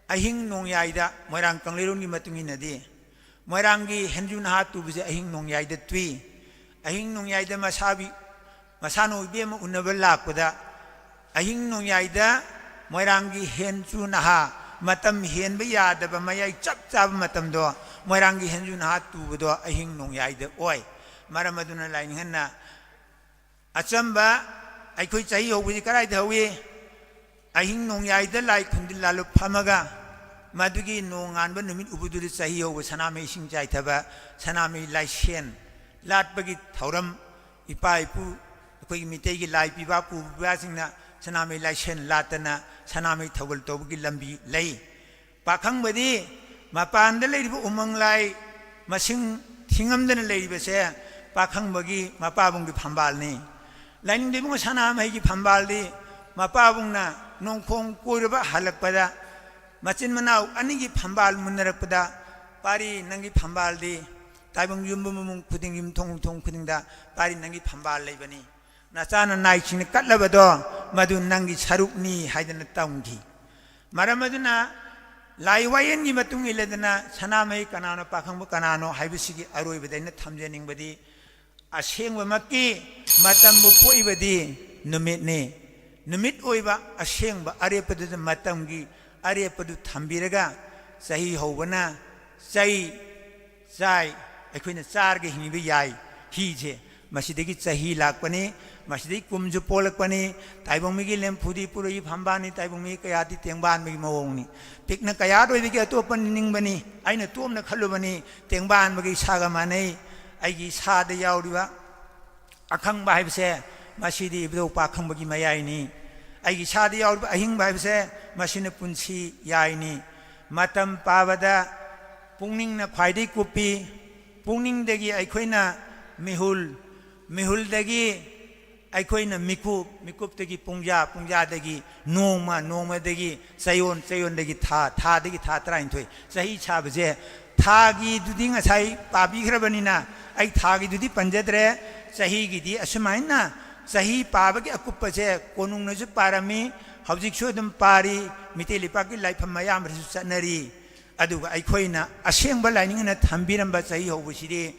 ꯑꯍꯤꯡ ꯅꯣꯡꯌꯥꯏꯗ, ꯃꯣꯏꯔꯥꯡ ꯀꯪꯂꯩꯔꯣꯟꯒꯤ ꯃꯇꯨꯡ ꯏꯟꯅꯗꯤ ꯃꯣꯏꯔꯥꯡꯒꯤ ꯍꯦꯟꯖꯨ ꯅꯍꯥ ꯇꯨꯕꯁꯦ ꯑꯍꯤꯡ ꯅꯣꯡꯌꯥꯏꯗ ꯇꯨꯏ꯫ ꯑꯍꯤꯡ ꯅꯣꯡꯌꯥꯏꯗ ꯃꯁꯥꯕꯤ, ꯃꯁꯥꯅꯧ ꯏꯕꯦꯝꯃ ꯎꯅꯕ ꯂꯥꯛꯄꯗ ꯑꯍꯤꯡ ꯅꯣꯡꯌꯥꯏꯗ ꯃꯣꯏꯔꯥꯡꯒꯤ ꯍꯦꯟꯖꯨ ꯅꯍꯥ ꯃꯇꯝ ꯍꯦꯟꯕ ꯌꯥꯗꯕ ꯃꯌꯥꯏ ꯆꯞ ꯆꯥꯕ ꯃꯇꯝꯗꯣ ꯃꯣꯏꯔꯥꯡꯒꯤ ꯍꯦꯟꯖꯨ ꯅꯍꯥ ꯇꯨꯕꯗꯣ ꯑꯍꯤꯡ ꯅꯣꯡꯌꯥꯏꯗ ꯑꯣꯏ꯫ ꯃꯔꯝ ꯑꯗꯨꯅ ꯂꯥꯏꯅꯤꯡꯍꯟꯅ ꯑꯆꯝꯕ ꯑꯩꯈꯣꯏ ꯆꯍꯤ ꯍꯧꯕꯁꯤ ꯀꯗꯥꯏꯗ ꯍꯧꯏ? ꯑꯍꯤꯡ ꯅꯣꯡꯌꯥꯏꯗ ꯂꯥꯏ ꯈꯨꯟꯗꯤ ꯂꯥꯜꯂꯨ ꯐꯝꯃꯒ ꯃꯗꯨꯒꯤ ꯅꯣꯡꯉꯥꯟꯕ ꯅꯨꯃꯤꯠ ꯎꯕꯗꯨꯗ ꯆꯍꯤ ꯍꯧꯕ ꯁꯅꯥꯃꯍꯤ ꯏꯁꯤꯡ ꯆꯥꯏꯊꯕ, ꯁꯅꯥꯃꯍꯤ ꯂꯥꯏꯁꯦꯟ ꯂꯥꯠꯄꯒꯤ ꯊꯧꯔꯝ, ꯏꯄꯥ ꯏꯄꯨ ꯑꯩꯈꯣꯏꯒꯤ ꯃꯤꯇꯩꯒꯤ ꯂꯥꯏ ꯄꯤꯕ ꯄꯨꯕꯁꯤꯡꯅ ꯁꯅꯥꯃꯍꯤ ꯂꯥꯏꯁꯦꯟ ꯂꯥꯠꯇꯅ ꯁꯅꯥꯃꯍꯤ ꯊꯧꯒꯜ ꯇꯧꯕꯒꯤ ꯂꯝꯕꯤ ꯂꯩ꯫ ꯄꯥꯈꯪꯕꯗꯤ ꯃꯄꯥꯟꯗ ꯂꯩꯔꯤꯕ ꯎꯃꯪ ꯂꯥꯏ ꯃꯁꯤꯡ ꯊꯤꯉꯝꯗꯅ ꯂꯩꯔꯤꯕꯁꯦ ꯄꯥꯈꯪꯕꯒꯤ ꯃꯄꯥꯕꯨꯡꯒꯤ ꯐꯝꯕꯥꯜꯅꯤ꯫ ꯂꯥꯏꯅꯤꯡꯊꯧ ꯏꯕꯨꯡꯉꯣ ꯁꯅꯥꯃꯍꯤꯒꯤ ꯐꯝꯕꯥꯜꯗꯤ ꯃꯄꯥꯕꯨꯡꯅ ꯅꯣꯡꯈꯣꯡ ꯀꯣꯏꯔꯨꯕ ꯍꯜꯂꯛꯄꯗ ꯃꯆꯤꯟ ꯃꯅꯥꯎ ꯑꯅꯤꯒꯤ ꯐꯝꯕꯥꯜ ꯃꯨꯟꯅꯔꯛꯄꯗ, "ꯄꯥꯔꯤ, ꯅꯪꯒꯤ ꯐꯝꯕꯥꯜꯗꯤ ꯇꯥꯏꯕꯪ ꯌꯨꯝ ꯌꯨꯝꯊꯣꯡ ꯌꯨꯝꯊꯣꯡ ꯈꯨꯗꯤꯡꯗ ꯄꯥꯔꯤ ꯅꯪꯒꯤ ꯐꯝꯕꯥꯜ ꯂꯩꯕꯅꯤ꯫ ꯅꯆꯥꯅ ꯅꯥꯏꯁꯤꯡꯅ ꯀꯠꯂꯕꯗꯣ ꯃꯗꯨ ꯅꯪꯒꯤ ꯁꯔꯨꯛꯅꯤ" ꯍꯥꯏꯗꯅ ꯇꯝꯈꯤ꯫ ꯃꯔꯝ ꯑꯗꯨꯅ ꯂꯥꯏ ꯋꯥꯌꯦꯜꯒꯤ ꯃꯇꯨꯡ ꯏꯜꯂꯗꯅ ꯁꯅꯥꯃꯍꯤ ꯀꯅꯥꯅꯣ, ꯄꯥꯈꯪꯕ ꯀꯅꯥꯅꯣ ꯍꯥꯏꯕꯁꯤꯒꯤ ꯑꯔꯣꯏꯕꯗ ꯑꯩꯅ ꯊꯝꯖꯅꯤꯡꯕꯗꯤ, ꯑꯁꯦꯡꯕꯃꯛꯀꯤ ꯃꯇꯝꯕꯨ ꯄꯣꯛꯏꯕꯗꯤ ꯅꯨꯃꯤꯠꯅꯤ꯫ ꯅꯨꯃꯤꯠ ꯑꯣꯏꯕ ꯑꯁꯦꯡꯕ ꯑꯔꯦꯞꯄꯗꯨꯗ ꯃꯇꯝꯒꯤ ꯑꯔꯦꯞꯄꯗꯨ ꯊꯝꯕꯤꯔꯒ ꯆꯍꯤ ꯍꯧꯕꯅ ꯆꯩ ꯆꯥꯏ, ꯑꯩꯈꯣꯏꯅ ꯆꯥꯔꯒ ꯍꯤꯡꯕ ꯌꯥꯏ꯫ ꯍꯤꯁꯦ ꯃꯁꯤꯗꯒꯤ ꯆꯍꯤ ꯂꯥꯛꯄꯅꯤ, ꯃꯁꯤꯗꯒꯤ ꯀꯨꯝꯁꯨ ꯄꯣꯛꯂꯛꯄꯅꯤ꯫ ꯇꯥꯏꯕꯪ ꯃꯤꯒꯤ ꯂꯦꯝꯐꯨꯗꯤ ꯄꯨꯔꯛꯏ ꯐꯝꯕꯥꯜꯅꯤ, ꯇꯥꯏꯕꯪ ꯃꯤ ꯀꯌꯥꯗꯤ ꯇꯦꯡꯕꯥꯟꯕꯒꯤ ꯃꯑꯣꯡꯅꯤ꯫ ꯄꯤꯛꯅ ꯀꯌꯥꯠ ꯑꯣꯏꯕꯒꯤ ꯑꯇꯣꯞꯄ ꯅꯤꯡꯕꯅꯤ, ꯑꯩꯅ ꯇꯣꯞꯅ ꯈꯜꯂꯨꯕꯅꯤ, ꯇꯦꯡꯕꯥꯟꯕꯒꯤ ꯏꯁꯥꯒ ꯃꯥꯟꯅꯩ꯫ ꯑꯩꯒꯤ ꯏꯁꯥꯗ ꯌꯥꯎꯔꯤꯕ ꯑꯈꯪꯕ ꯍꯥꯏꯕꯁꯦ ꯃꯁꯤꯗꯤ ꯏꯕꯨꯙꯧ ꯄꯥꯈꯪꯕꯒꯤ ꯃꯌꯥꯏꯅꯤ꯫ ꯑꯩꯒꯤ ꯏꯁꯥꯗ ꯌꯥꯎꯔꯤꯕ ꯑꯍꯤꯡꯕ ꯍꯥꯏꯕꯁꯦ ꯃꯁꯤꯅ ꯄꯨꯟꯁꯤ ꯌꯥꯏꯅꯤ꯫ ꯃꯇꯝ ꯄꯥꯕꯗ ꯄꯨꯛꯅꯤꯡꯅ ꯈ꯭ꯋꯥꯏꯗꯒꯤ ꯀꯨꯞꯄꯤ꯫ ꯄꯨꯛꯅꯤꯡꯗꯒꯤ ꯑꯩꯈꯣꯏꯅ ꯃꯤꯍꯨꯜ, ꯃꯤꯍꯨꯜꯗꯒꯤ ꯑꯩꯈꯣꯏꯅ ꯃꯤꯀꯨꯞ, ꯃꯤꯀꯨꯞꯇꯒꯤ ꯄꯨꯡꯖꯥ, ꯄꯨꯡꯖꯥꯗꯒꯤ ꯅꯣꯡꯃ, ꯅꯣꯡꯃꯗꯒꯤ ꯆꯌꯣꯜ, ꯆꯌꯣꯜꯗꯒꯤ ꯊꯥ, ꯊꯥꯗꯒꯤ ꯊꯥ ꯇꯔꯥꯅꯤꯊꯣꯏ꯫ ꯆꯍꯤ ꯁꯥꯕꯁꯦ ꯊꯥꯒꯤꯗꯨꯗꯤ ꯉꯁꯥꯏ ꯄꯥꯕꯤꯈ꯭ꯔꯕꯅꯤꯅ ꯑꯩ ꯊꯥꯒꯤꯗꯨꯗꯤ ꯄꯟꯖꯗ꯭ꯔꯦ꯫ ꯆꯍꯤꯒꯤꯗꯤ ꯑꯁꯨꯃꯥꯏꯅ ꯆꯍꯤ ꯄꯥꯕꯒꯤ ꯑꯀꯨꯞꯄꯁꯦ ꯀꯣꯅꯨꯡꯅꯁꯨ ꯄꯥꯔꯝꯃꯤ, ꯍꯧꯖꯤꯛꯁꯨ ꯑꯗꯨꯝ ꯄꯥꯔꯤ, ꯃꯤꯇꯩ ꯂꯩꯄꯥꯛꯀꯤ ꯂꯥꯏꯐꯝ ꯑꯌꯥꯝꯕꯗꯁꯨ ꯆꯠꯅꯔꯤ꯫ ꯑꯗꯨꯒ ꯑꯩꯈꯣꯏꯅ ꯑꯁꯦꯡꯕ ꯂꯥꯏꯅꯤꯡꯅ ꯊꯝꯕꯤꯔꯝꯕ ꯆꯍꯤ ꯍꯧꯕꯁꯤꯗꯤ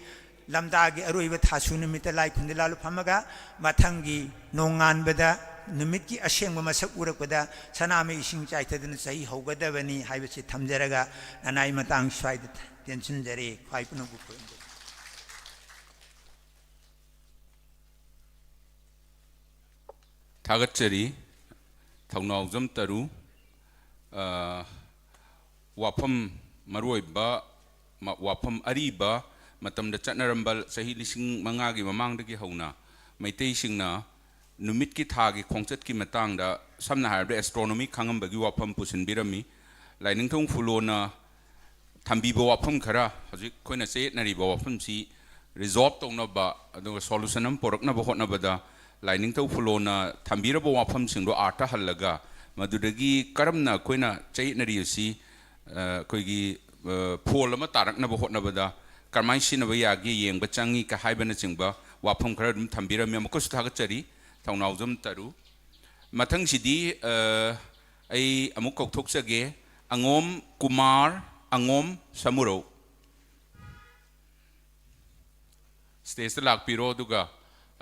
ꯂꯝꯗꯥꯒꯤ ꯑꯔꯣꯏꯕ ꯊꯥꯁꯨ ꯅꯨꯃꯤꯠꯇ ꯂꯥꯏ ꯈꯨꯟꯗ ꯂꯥꯜꯂꯨ ꯐꯝꯃꯒ ꯃꯊꯪꯒꯤ ꯅꯣꯡꯉꯥꯟꯕꯗ ꯅꯨꯃꯤꯠꯀꯤ ꯑꯁꯦꯡꯕ ꯃꯁꯛ ꯎꯔꯛꯄꯗ ꯁꯅꯥꯃꯍꯤ ꯏꯁꯤꯡ ꯆꯥꯏꯊꯗꯨꯅ ꯆꯍꯤ ꯍꯧꯒꯗꯕꯅꯤ ꯍꯥꯏꯕꯁꯤ ꯊꯝꯖꯔꯒ ꯅꯅꯥꯏ ꯃꯇꯥꯡ ꯁ꯭ꯋꯥꯏꯗ ꯇꯦꯟꯁꯤꯟꯖꯔꯦ꯫ ꯈ꯭ꯋꯥꯏ ꯄꯨꯅꯃꯛꯄꯨ ꯈꯨꯔꯨꯝꯖꯔꯤ꯫ ꯊꯥꯒꯠꯆꯔꯤ꯫ ꯊꯧꯅꯥꯎꯖꯝ ꯇꯔꯨ꯫ ꯑ, ꯋꯥꯐꯝ ꯃꯔꯨꯑꯣꯏꯕ ꯃ-, ꯋꯥꯐꯝ ꯑꯔꯤꯕ ꯃꯇꯝꯗ ꯆꯠꯅꯔꯝꯕ ꯆꯍꯤ ꯂꯤꯁꯤꯡ ꯃꯉꯥꯒꯤ ꯃꯃꯥꯡꯗꯒꯤ ꯍꯧꯅ ꯃꯩꯇꯩꯁꯤꯡꯅ ꯅꯨꯃꯤꯠꯀꯤ ꯊꯥꯒꯤ ꯈꯣꯡꯆꯠꯀꯤ ꯃꯇꯥꯡꯗ ꯁꯝꯅ ꯍꯥꯏꯔꯕꯗ astronomy ꯈꯪꯉꯝꯕꯒꯤ ꯋꯥꯐꯝ ꯄꯨꯁꯤꯟꯕꯤꯔꯝꯃꯤ꯫ ꯂꯥꯏꯅꯤꯡꯊꯧ ꯐꯨꯂꯣꯅ ꯊꯝꯕꯤꯕ ꯋꯥꯐꯝ ꯈꯔ, ꯍꯧꯖꯤꯛ ꯑꯩꯈꯣꯏꯅ ꯆꯌꯦꯠꯅꯔꯤꯕ ꯋꯥꯐꯝꯁꯤ resolve ꯇꯧꯅꯕ ꯑꯗꯨꯒ solution ꯑꯃ ꯄꯨꯔꯛꯅꯕ ꯍꯣꯠꯅꯕꯗ ꯂꯥꯏꯅꯤꯡꯊꯧ ꯐꯨꯂꯣꯅ ꯊꯝꯕꯤꯔꯕ ꯋꯥꯐꯝꯁꯤꯡꯗꯣ ꯑꯥꯔꯊ ꯍꯜꯂꯒ ꯃꯗꯨꯗꯒꯤ ꯀꯔꯝꯅ ꯑꯩꯈꯣꯏꯅ ꯆꯌꯦꯠꯅꯔꯤꯕꯁꯤ, ꯑ, ꯑꯩꯈꯣꯏꯒꯤ, ꯑ, ꯐꯣꯜ ꯑꯃ ꯇꯥꯔꯛꯅꯕ ꯍꯣꯠꯅꯕꯗ ꯀꯔꯝꯍꯥꯏꯅ ꯁꯤꯖꯤꯟꯅꯕ ꯌꯥꯒꯦ ꯌꯦꯡꯕ ꯆꯪꯉꯤ ꯀ-, ꯍꯥꯏꯕꯅꯆꯤꯡꯕ ꯋꯥꯐꯝ ꯈꯔ ꯑꯗꯨꯝ ꯊꯝꯕꯤꯔꯝꯃꯤ꯫ ꯑꯃꯨꯛꯀꯁꯨ ꯊꯥꯒꯠꯆꯔꯤ꯫ ꯊꯧꯅꯥꯎꯖꯝ ꯇꯔꯨ꯫ ꯃꯊꯪꯁꯤꯗꯤ, ꯑ, ꯑꯩ ꯑꯃꯨꯛ ꯀꯧꯊꯣꯛꯆꯒꯦ, ꯑꯉꯣꯝ ꯀꯨꯃꯥꯔ, ꯑꯉꯣꯝ ꯁꯃꯨꯔꯧ꯫ Stageꯇ ꯂꯥꯛꯄꯤꯔꯣ, ꯑꯗꯨꯒ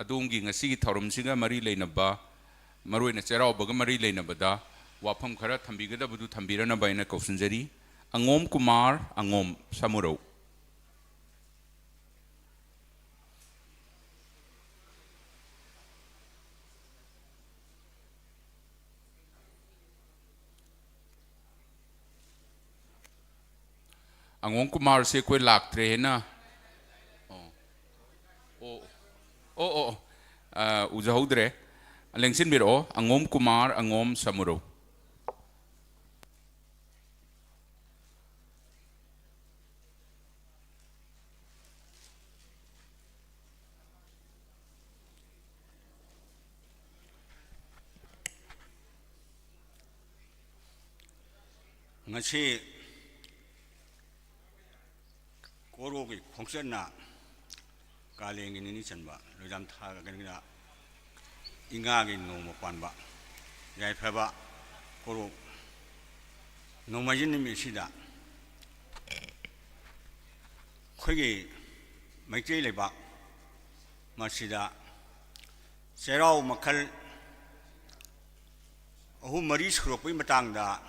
ꯑꯗꯣꯝꯒꯤ ꯉꯁꯤꯒꯤ ꯊꯧꯔꯝꯁꯤꯒ ꯃꯔꯤ ꯂꯩꯅꯕ, ꯃꯔꯨꯑꯣꯏꯅ ꯆꯩꯔꯥꯎꯕꯒ ꯃꯔꯤ ꯂꯩꯅꯕꯗ ꯋꯥꯐꯝ ꯈꯔ ꯊꯝꯕꯤꯒꯗꯕꯗꯨ ꯊꯝꯕꯤꯔꯅꯕ ꯑꯩꯅ ꯀꯧꯁꯤꯟꯖꯔꯤ꯫ ꯑꯉꯣꯝ ꯀꯨꯃꯥꯔ, ꯑꯉꯣꯝ ꯁꯃꯨꯔꯧ꯫ ꯑꯉꯣꯝ ꯀꯨꯃꯥꯔꯁꯦ ꯑꯩꯈꯣꯏ ꯂꯥꯛꯇ꯭ꯔꯦ ꯍꯥꯏꯅ꯫ ꯑꯣ, ꯑꯣ, ꯑꯣ, ꯑꯣ, ꯑꯣ꯫ ꯑ, ꯎꯖꯍꯧꯗ꯭ꯔꯦ꯫ ꯂꯦꯡꯁꯤꯟꯕꯤꯔꯛꯑꯣ, ꯑꯉꯣꯝ ꯀꯨꯃꯥꯔ, ꯑꯉꯣꯝ ꯁꯃꯨꯔꯧ꯫ ꯉꯁꯤ ꯀꯣꯔꯣꯒꯤ ꯈꯣꯡꯆꯠꯅ ꯀꯥꯂꯦꯟꯒꯤ ꯅꯤꯅꯤ ꯆꯟꯕ, ꯂꯣꯏꯖꯥꯝ ꯊꯥꯒ ꯀꯩꯅꯣꯒꯤꯗ ꯏꯉꯥꯒꯤ ꯅꯣꯡꯃ ꯄꯥꯟꯕ ꯌꯥꯏꯐꯕ ꯀꯣꯔꯣ ꯅꯣꯡꯃꯥꯏꯖꯤꯡ ꯅꯨꯃꯤꯠꯁꯤꯗ ꯑꯩꯈꯣꯏꯒꯤ ꯃꯩꯇꯩ ꯂꯩꯕꯥꯛ ꯃꯁꯤꯗ ꯆꯩꯔꯥꯎ ꯃꯈꯜ ꯑꯍꯨꯝ ꯃꯔꯤ ꯁꯨꯔꯛꯄꯒꯤ ꯃꯇꯥꯡꯗ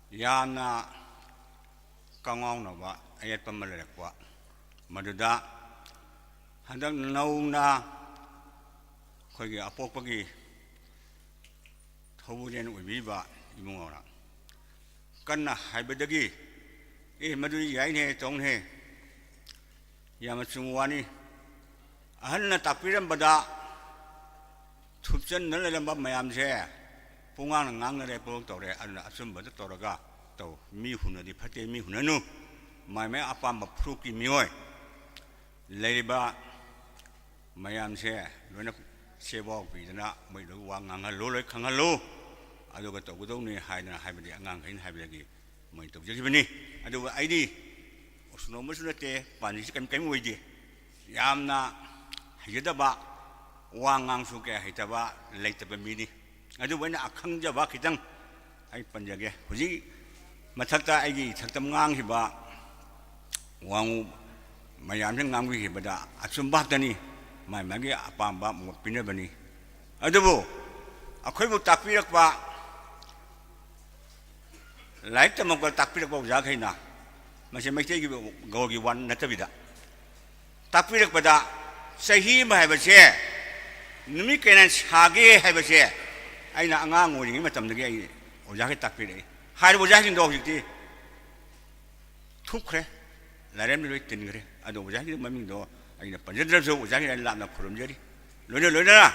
ꯌꯥꯝꯅ ꯀꯉꯥꯎꯅꯕ ꯑꯌꯦꯠꯄ ꯑꯃ ꯂꯩꯔꯛꯄ, ꯃꯗꯨꯗ ꯍꯟꯗꯛ ꯅꯧꯅ ꯑꯩꯈꯣꯏꯒꯤ ꯑꯄꯣꯛꯄꯒꯤ ꯊꯧꯕꯨꯔꯦꯟ ꯑꯣꯏꯕꯤꯔꯤꯕ ꯏꯕꯨꯡꯉꯣꯅ ꯀꯟꯅ ꯍꯥꯏꯕꯗꯒꯤ, "ꯑꯦ, ꯃꯗꯨꯗꯤ ꯌꯥꯏꯅꯦ, ꯇꯧꯅꯦ, ꯌꯥꯝꯅ ꯆꯨꯝꯕ ꯋꯥꯅꯤ꯫ ꯑꯍꯜꯅ ꯇꯥꯛꯄꯤꯔꯝꯕꯗ ꯊꯨꯞꯆꯟꯅ ꯂꯩꯔꯝꯕ ꯃꯌꯥꯝꯁꯦ ꯄꯨꯡꯉꯥꯡꯅ ꯉꯥꯡꯅꯔꯦ, ꯄꯨꯡꯇꯧ ꯇꯧꯔꯦ꯫ ꯑꯗꯨꯅ ꯑꯆꯨꯝꯕꯗ ꯇꯧꯔꯒ ꯇꯧ꯫ ꯃꯤ ꯍꯨꯟꯅꯗꯤ ꯐꯠꯇꯦ, ꯃꯤ ꯍꯨꯟꯅꯅꯨ꯫ ꯃꯥꯏ ꯃꯥꯏ ꯑꯄꯥꯝꯕ ꯐꯨꯔꯨꯞꯀꯤ ꯃꯤꯑꯣꯏ ꯂꯩꯔꯤꯕ ꯃꯌꯥꯝꯁꯦ ꯂꯣꯏꯅ ꯁꯦꯕꯥꯎ ꯄꯤꯗꯅ ꯃꯣꯏ ꯂꯣꯏ ꯋꯥ ꯉꯥꯡꯍꯜꯂꯨ, ꯂꯣꯏ ꯈꯪꯍꯜꯂꯨ, ꯑꯗꯨꯒ ꯇꯧꯒꯗꯧꯅꯤ" ꯍꯥꯏꯗꯅ ꯍꯥꯏꯕꯗꯤ ꯑꯉꯥꯡꯈꯩꯅ ꯍꯥꯏꯕꯗꯒꯤ ꯃꯣꯏ ꯇꯧꯖꯈꯤꯕꯅꯤ꯫ ꯑꯗꯨꯕꯨ ꯑꯩꯗꯤ ꯎꯁꯅꯣꯝꯕꯁꯨ ꯅꯠꯇꯦ, ꯄꯥꯟꯖꯤꯁꯨ ꯀꯔꯤꯝ, ꯀꯔꯤꯝ ꯑꯣꯏꯗꯦ꯫ ꯌꯥꯝꯅ ꯍꯩꯖꯗꯕ, ꯋꯥ ꯉꯥꯡꯁꯨ ꯀꯌꯥ ꯍꯩꯇꯕ, ꯂꯩꯇꯕ ꯃꯤꯅꯤ꯫ ꯑꯗꯨꯕꯨ ꯑꯩꯅ ꯑꯈꯪꯖꯕ ꯈꯤꯇꯪ ꯑꯩ ꯄꯟꯖꯒꯦ꯫ ꯍꯧꯖꯤꯛ ꯃꯊꯛꯇ ꯑꯩꯒꯤ ꯏꯊꯛꯇ ꯉꯥꯡꯈꯤꯕ ꯋꯥꯉꯨ ꯃꯌꯥꯝꯁꯤꯅ ꯉꯥꯡꯕꯤꯈꯤꯕꯗ ꯑꯆꯨꯝꯕ ꯉꯥꯛꯇꯅꯤ꯫ ꯃꯥꯏ ꯃꯥꯒꯤ ꯑꯄꯥꯝꯕ ꯃꯣꯠ ꯄꯤꯅꯕꯅꯤ꯫ ꯑꯗꯨꯕꯨ ꯑꯩꯈꯣꯏꯕꯨ ꯇꯥꯛꯄꯤꯔꯛꯄ, ꯂꯥꯏꯔꯤꯛ ꯇꯝꯃꯛꯄ ꯇꯥꯛꯄꯤꯔꯛꯄ ꯑꯣꯖꯥꯈꯩꯅ, ꯃꯁꯤ ꯃꯩꯇꯩꯒꯤ ꯒꯧꯔꯒꯤ ꯋꯥ ꯅꯠꯇꯕꯤꯗ, ꯇꯥꯛꯄꯤꯔꯛꯄꯗ ꯆꯍꯤ ꯑꯃ ꯍꯥꯏꯕꯁꯦ ꯅꯨꯃꯤꯠ ꯀꯌꯥꯅ ꯁꯥꯒꯦ ꯍꯥꯏꯕꯁꯦ ꯑꯩꯅ ꯑꯉꯥꯡ ꯑꯣꯏꯔꯤꯉꯩ ꯃꯇꯝꯗꯒꯤ ꯑꯩ ꯑꯣꯖꯥꯈꯩ ꯇꯥꯛꯄꯤꯔꯛꯏ꯫ ꯍꯥꯏꯔꯤꯕ ꯑꯣꯖꯥꯁꯤꯡꯗꯣ ꯍꯧꯖꯤꯛꯇꯤ ꯊꯨꯞꯈ꯭ꯔꯦ, ꯂꯥꯏꯔꯦꯝꯕꯤ ꯂꯣꯏ ꯇꯤꯟꯈ꯭ꯔꯦ꯫ ꯑꯗꯣ ꯑꯣꯖꯥꯒꯤ ꯃꯃꯤꯡꯗꯣ ꯑꯩꯅ ꯄꯟꯖꯗ꯭ꯔꯁꯨ, ꯑꯣꯖꯥꯒꯤ ꯑꯩ ꯂꯥꯞꯅ ꯈꯨꯔꯨꯝꯖꯔꯤ꯫ ꯂꯣꯏꯅ ꯂꯣꯏꯅꯅ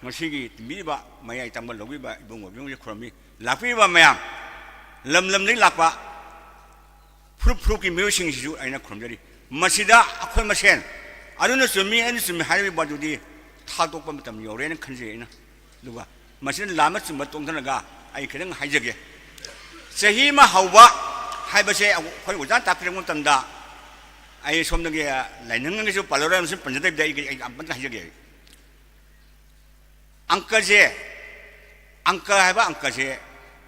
ꯉꯁꯤꯒꯤ ꯇꯤꯟꯕꯤꯔꯤꯕ, ꯃꯌꯥꯏ ꯇꯪꯕ ꯂꯧꯕꯤꯕ ꯏꯕꯨꯡ ꯑꯣꯏꯕꯤꯁꯤꯡꯁꯦ ꯈꯨꯔꯨꯝꯃꯤ꯫ ꯂꯥꯛꯄꯤꯔꯤꯕ ꯃꯌꯥꯝ, ꯂꯝ ꯂꯝꯗꯒꯤ ꯂꯥꯛꯄ ꯐꯨꯔꯨꯞ ꯐꯨꯔꯨꯞꯀꯤ ꯃꯤꯑꯣꯏꯁꯤꯡꯁꯤꯁꯨ ꯑꯩꯅ ꯈꯨꯔꯨꯝꯖꯔꯤ꯫ ꯃꯁꯤꯗ ꯑꯩꯈꯣꯏ ꯃꯁꯦꯟ ꯑꯗꯨꯅ ꯆꯨꯝꯃꯤ, ꯑꯩꯅ ꯆꯨꯝꯃꯤ ꯍꯥꯏꯔꯤꯕ ꯑꯗꯨꯗꯤ ꯊꯥꯗꯣꯛꯄ ꯃꯇꯝ ꯌꯧꯔꯦꯅ ꯈꯟꯖꯩ ꯑꯩꯅ꯫ ꯑꯗꯨꯒ ꯃꯁꯤꯗ ꯂꯥꯟꯕ ꯆꯨꯝꯕ ꯇꯣꯡꯊꯅꯒ ꯑꯩ ꯈꯤꯇꯪ ꯍꯥꯏꯖꯒꯦ꯫ ꯆꯍꯤ ꯑꯃ ꯍꯧꯕ ꯍꯥꯏꯕꯁꯦ ꯑꯩꯈꯣꯏ ꯑꯣꯖꯥꯅ ꯇꯥꯛꯄꯤꯔꯛꯄ ꯃꯇꯝꯗ, ꯑꯩ ꯁꯣꯝꯗꯒꯤ ꯂꯥꯏꯅꯤꯡꯒꯤꯁꯨ ꯄꯜꯂꯔꯣꯏ, ꯑꯃꯁꯨꯡ ꯄꯟꯖꯗꯕꯤꯗ ꯑꯩ, ꯑꯩ ꯑꯃꯇ ꯍꯥꯏꯖꯒꯦ꯫ ꯑꯪꯀꯁꯦ, ꯑꯪꯀ ꯍꯥꯏꯕ ꯑꯪꯀꯁꯦ,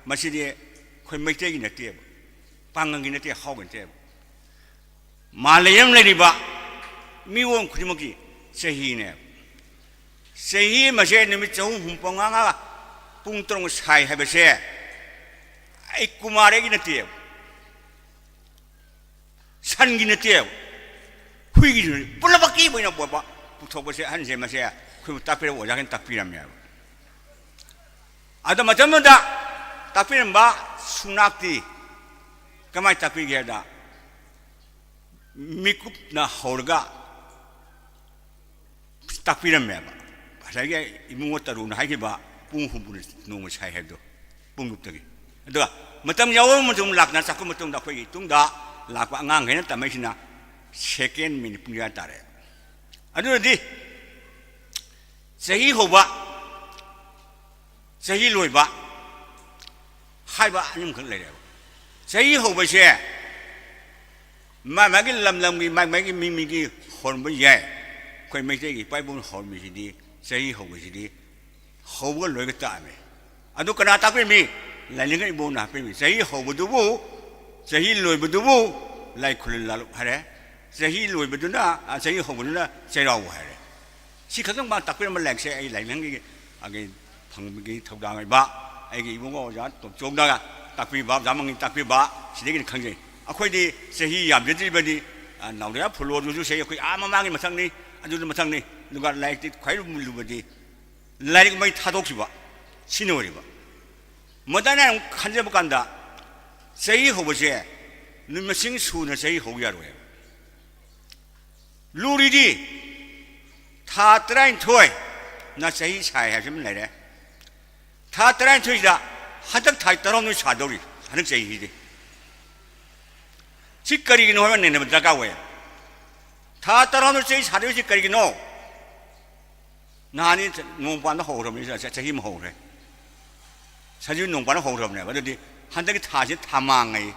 ꯃꯁꯤꯗꯤ ꯑꯩꯈꯣꯏ ꯃꯩꯇꯩꯒꯤ ꯅꯠꯇꯦꯕ, ꯄꯥꯡꯒꯜꯒꯤ ꯅꯠꯇꯦ, ꯍꯥꯎꯒꯤ ꯅꯠꯇꯦꯕ꯫ ꯃꯥꯂꯦꯝ ꯂꯩꯔꯤꯕ ꯃꯤꯑꯣꯏ ꯈꯨꯗꯤꯡꯃꯛꯀꯤ ꯆꯍꯤꯅꯦꯕ꯫ ꯆꯍꯤ ꯑꯃꯁꯦ ꯅꯨꯃꯤꯠ ꯆꯍꯨꯝ ꯍꯨꯝꯐꯨ ꯃꯉꯥ ꯄꯨꯡ ꯇꯔꯨꯛ ꯁꯥꯏ ꯍꯥꯏꯕꯁꯦ ꯑꯩ ꯀꯨꯃꯥꯔꯒꯤ ꯅꯠꯇꯦꯕ, ꯁꯟꯒꯤ ꯅꯠꯇꯦꯕ, ꯍꯨꯏꯒꯤꯁꯨ ꯅꯠꯇꯦ, ꯄꯨꯝꯅꯃꯛꯀꯤ ꯑꯣꯏꯅ ꯄꯣꯠꯄ ꯄꯨꯊꯣꯛꯄꯁꯦ ꯑꯍꯟꯁꯦ ꯃꯁꯦ ꯑꯩꯈꯣꯏꯕꯨ ꯇꯥꯛꯄꯤꯔꯝꯕ ꯑꯣꯖꯥꯈꯩꯅ ꯇꯥꯛꯄꯤꯔꯝꯃꯦꯕ꯫ ꯑꯗ ꯃꯇꯝꯗꯨꯗ ꯇꯥꯛꯄꯤꯔꯝꯕ ꯁꯨꯅꯥꯛꯇꯤ ꯀꯃꯥꯏꯅ ꯇꯥꯛꯄꯤꯒꯦ ꯍꯥꯏꯕꯗ, ꯃꯤꯀꯨꯞꯅ ꯍꯧꯔꯒ ꯇꯥꯛꯄꯤꯔꯝꯃꯦꯕ꯫ ꯉꯁꯥꯏꯒꯤ ꯏꯕꯨꯡꯉꯣ ꯇꯔꯨꯅ ꯍꯥꯏꯈꯤꯕ ꯄꯨꯡ ꯍꯨꯝꯐꯨꯅ ꯅꯣꯡꯃ ꯁꯥꯏ ꯍꯥꯏꯕꯗꯣ, ꯄꯨꯡꯂꯨꯞꯇꯒꯤ꯫ ꯑꯗꯨꯒ ꯃꯇꯝ ꯌꯥꯎꯔꯕ ꯃꯇꯨꯡ, ꯂꯥꯛꯇꯅ ꯆꯥꯎꯈꯠꯄ ꯃꯇꯨꯡꯗ ꯑꯩꯈꯣꯏꯒꯤ ꯇꯨꯡꯗ ꯂꯥꯛꯄ ꯑꯉꯥꯡꯈꯩꯅ ꯇꯝꯃꯛꯏꯁꯤꯅ ꯁꯦꯀꯦꯟ ꯃꯤꯅꯤꯠ ꯄꯨꯡ ꯀꯌꯥ ꯇꯥꯔꯦ꯫ ꯑꯗꯨꯅꯗꯤ ꯆꯍꯤ ꯍꯧꯕ, ꯆꯍꯤ ꯂꯣꯏꯕ ꯍꯥꯏꯕ ꯑꯅꯤꯃꯈꯛ ꯂꯩꯔꯦꯕ꯫ ꯆꯍꯤ ꯍꯧꯕꯁꯦ ꯃꯥ ꯃꯥꯒꯤ ꯂꯝ ꯂꯝꯒꯤ, ꯃꯥ ꯃꯥꯒꯤ ꯃꯤ ꯃꯤꯒꯤ ꯍꯧꯔꯝꯕ ꯌꯥꯏ꯫ ꯑꯩꯈꯣꯏ ꯃꯩꯇꯩꯒꯤ ꯏꯄꯥ ꯏꯄꯨꯅ ꯍꯧꯔꯝꯃꯤꯁꯤꯗꯤ, ꯆꯍꯤ ꯍꯧꯕꯁꯤꯗꯤ ꯍꯧꯕꯒ ꯂꯣꯏꯒ ꯇꯥꯛꯑꯝꯃꯤ꯫ ꯑꯗꯨ ꯀꯅꯥ ꯇꯥꯛꯄꯤꯔꯝꯃꯤ? ꯂꯥꯏꯅꯤꯡꯊꯧ ꯏꯕꯣꯛꯅ ꯍꯥꯞꯄꯤꯔꯝꯃꯤ꯫ ꯆꯍꯤ ꯍꯧꯕꯗꯨꯕꯨ, ꯆꯍꯤ ꯂꯣꯏꯕꯗꯨꯕꯨ ꯂꯥꯏ ꯈꯨꯂꯨ ꯂꯥꯂꯨꯞ ꯍꯥꯏꯔꯦ꯫ ꯆꯍꯤ ꯂꯣꯏꯕꯗꯨꯅ, ꯑ, ꯆꯍꯤ ꯍꯧꯕꯗꯨꯅ ꯆꯩꯔꯥꯎꯕ ꯍꯥꯏꯔꯦ꯫ ꯁꯤ ꯈꯛꯇꯪ ꯃꯥ ꯇꯥꯛꯄꯤꯔꯝꯕ ꯂꯥꯏꯔꯤꯛꯁꯦ ꯑꯩ ꯂꯥꯏꯅꯤꯡꯒꯤ, ꯑꯩꯒꯤ ꯐꯪꯕꯒꯤ ꯊꯧꯗꯥꯡ ꯑꯣꯏꯕ, ꯑꯩꯒꯤ ꯏꯕꯨꯡꯉꯣ ꯑꯣꯖꯥ ꯇꯣꯝꯆꯧꯅ ꯇꯥꯛꯄꯤꯕ, ꯑꯣꯖꯥ ꯃꯪꯒꯤꯅ ꯇꯥꯛꯄꯤꯕ, ꯁꯤꯗꯒꯤꯅ ꯈꯪꯖꯩ꯫ ꯑꯩꯈꯣꯏꯗꯤ ꯆꯍꯤ ꯌꯥꯝꯖꯗ꯭ꯔꯤꯕꯅꯤ, ꯑ, ꯅꯥꯎꯔꯦꯝ ꯐꯨꯂꯣꯗꯨꯁꯨ ꯆꯍꯤ ꯑꯩꯈꯣꯏ ꯑꯥ ꯃꯃꯥꯡꯒꯤ ꯃꯊꯪꯅꯤ, ꯑꯗꯨꯁꯨ ꯃꯊꯪꯅꯤ꯫ ꯑꯗꯨꯒ ꯂꯥꯏꯔꯤꯛꯇꯤ ꯈ꯭ꯋꯥꯏ ꯂꯨꯕꯗꯤ ꯂꯥꯏꯔꯤꯛ ꯃꯩ ꯊꯥꯗꯣꯛꯈꯤꯕ, ꯁꯤꯅ ꯑꯣꯏꯔꯤꯕ꯫ ꯃꯗꯥꯅ ꯑꯃꯨꯛ ꯈꯟꯖꯕ ꯀꯥꯟꯗ ꯆꯍꯤ ꯍꯧꯕꯁꯦ ꯅꯨꯃꯤꯠ ꯃꯁꯤꯡ ꯁꯨꯅ ꯆꯍꯤ ꯍꯧ ꯌꯥꯔꯣꯏ꯫ ꯂꯨꯔꯤꯗꯤ ꯊꯥ ꯇꯔꯥꯅꯤꯊꯣꯏꯅ ꯆꯍꯤ ꯁꯥꯏ ꯍꯥꯏꯕꯁꯤ ꯑꯃ ꯂꯩꯔꯦ꯫ ꯊꯥ ꯇꯔꯥꯅꯤꯊꯣꯏꯁꯤꯗ ꯍꯟꯗꯛ ꯊꯥ ꯇꯔꯥꯍꯨꯝꯗꯣꯏ ꯁꯥꯗꯧꯔꯤ, ꯍꯟꯗꯛ ꯆꯍꯤꯁꯤꯗꯤ꯫ ꯁꯤ ꯀꯔꯤꯒꯤꯅꯣ ꯍꯥꯏꯕ ꯅꯩꯅꯕ ꯗꯔꯀꯥꯔ ꯑꯣꯏ꯫ ꯊꯥ ꯇꯔꯥꯍꯨꯝꯗꯣꯏ ꯆꯍꯤ ꯁꯥꯗꯣꯏꯁꯤ ꯀꯔꯤꯒꯤꯅꯣ? ꯅꯍꯥꯟꯅꯤ ꯅꯣꯡ ꯄꯥꯟꯕ ꯍꯧꯈ꯭ꯔꯕꯅꯤ, ꯆ-, ꯆꯍꯤ ꯑꯃ ꯍꯧꯈ꯭ꯔꯦ꯫ ꯁꯖꯤꯕꯨ ꯅꯣꯡ ꯄꯥꯟꯕ ꯍꯧꯈ꯭ꯔꯕꯅꯦꯕ꯫ ꯑꯗꯨꯗꯤ ꯍꯟꯗꯛꯀꯤ ꯊꯥꯁꯤ ꯊꯥꯃꯥꯡꯉꯩ,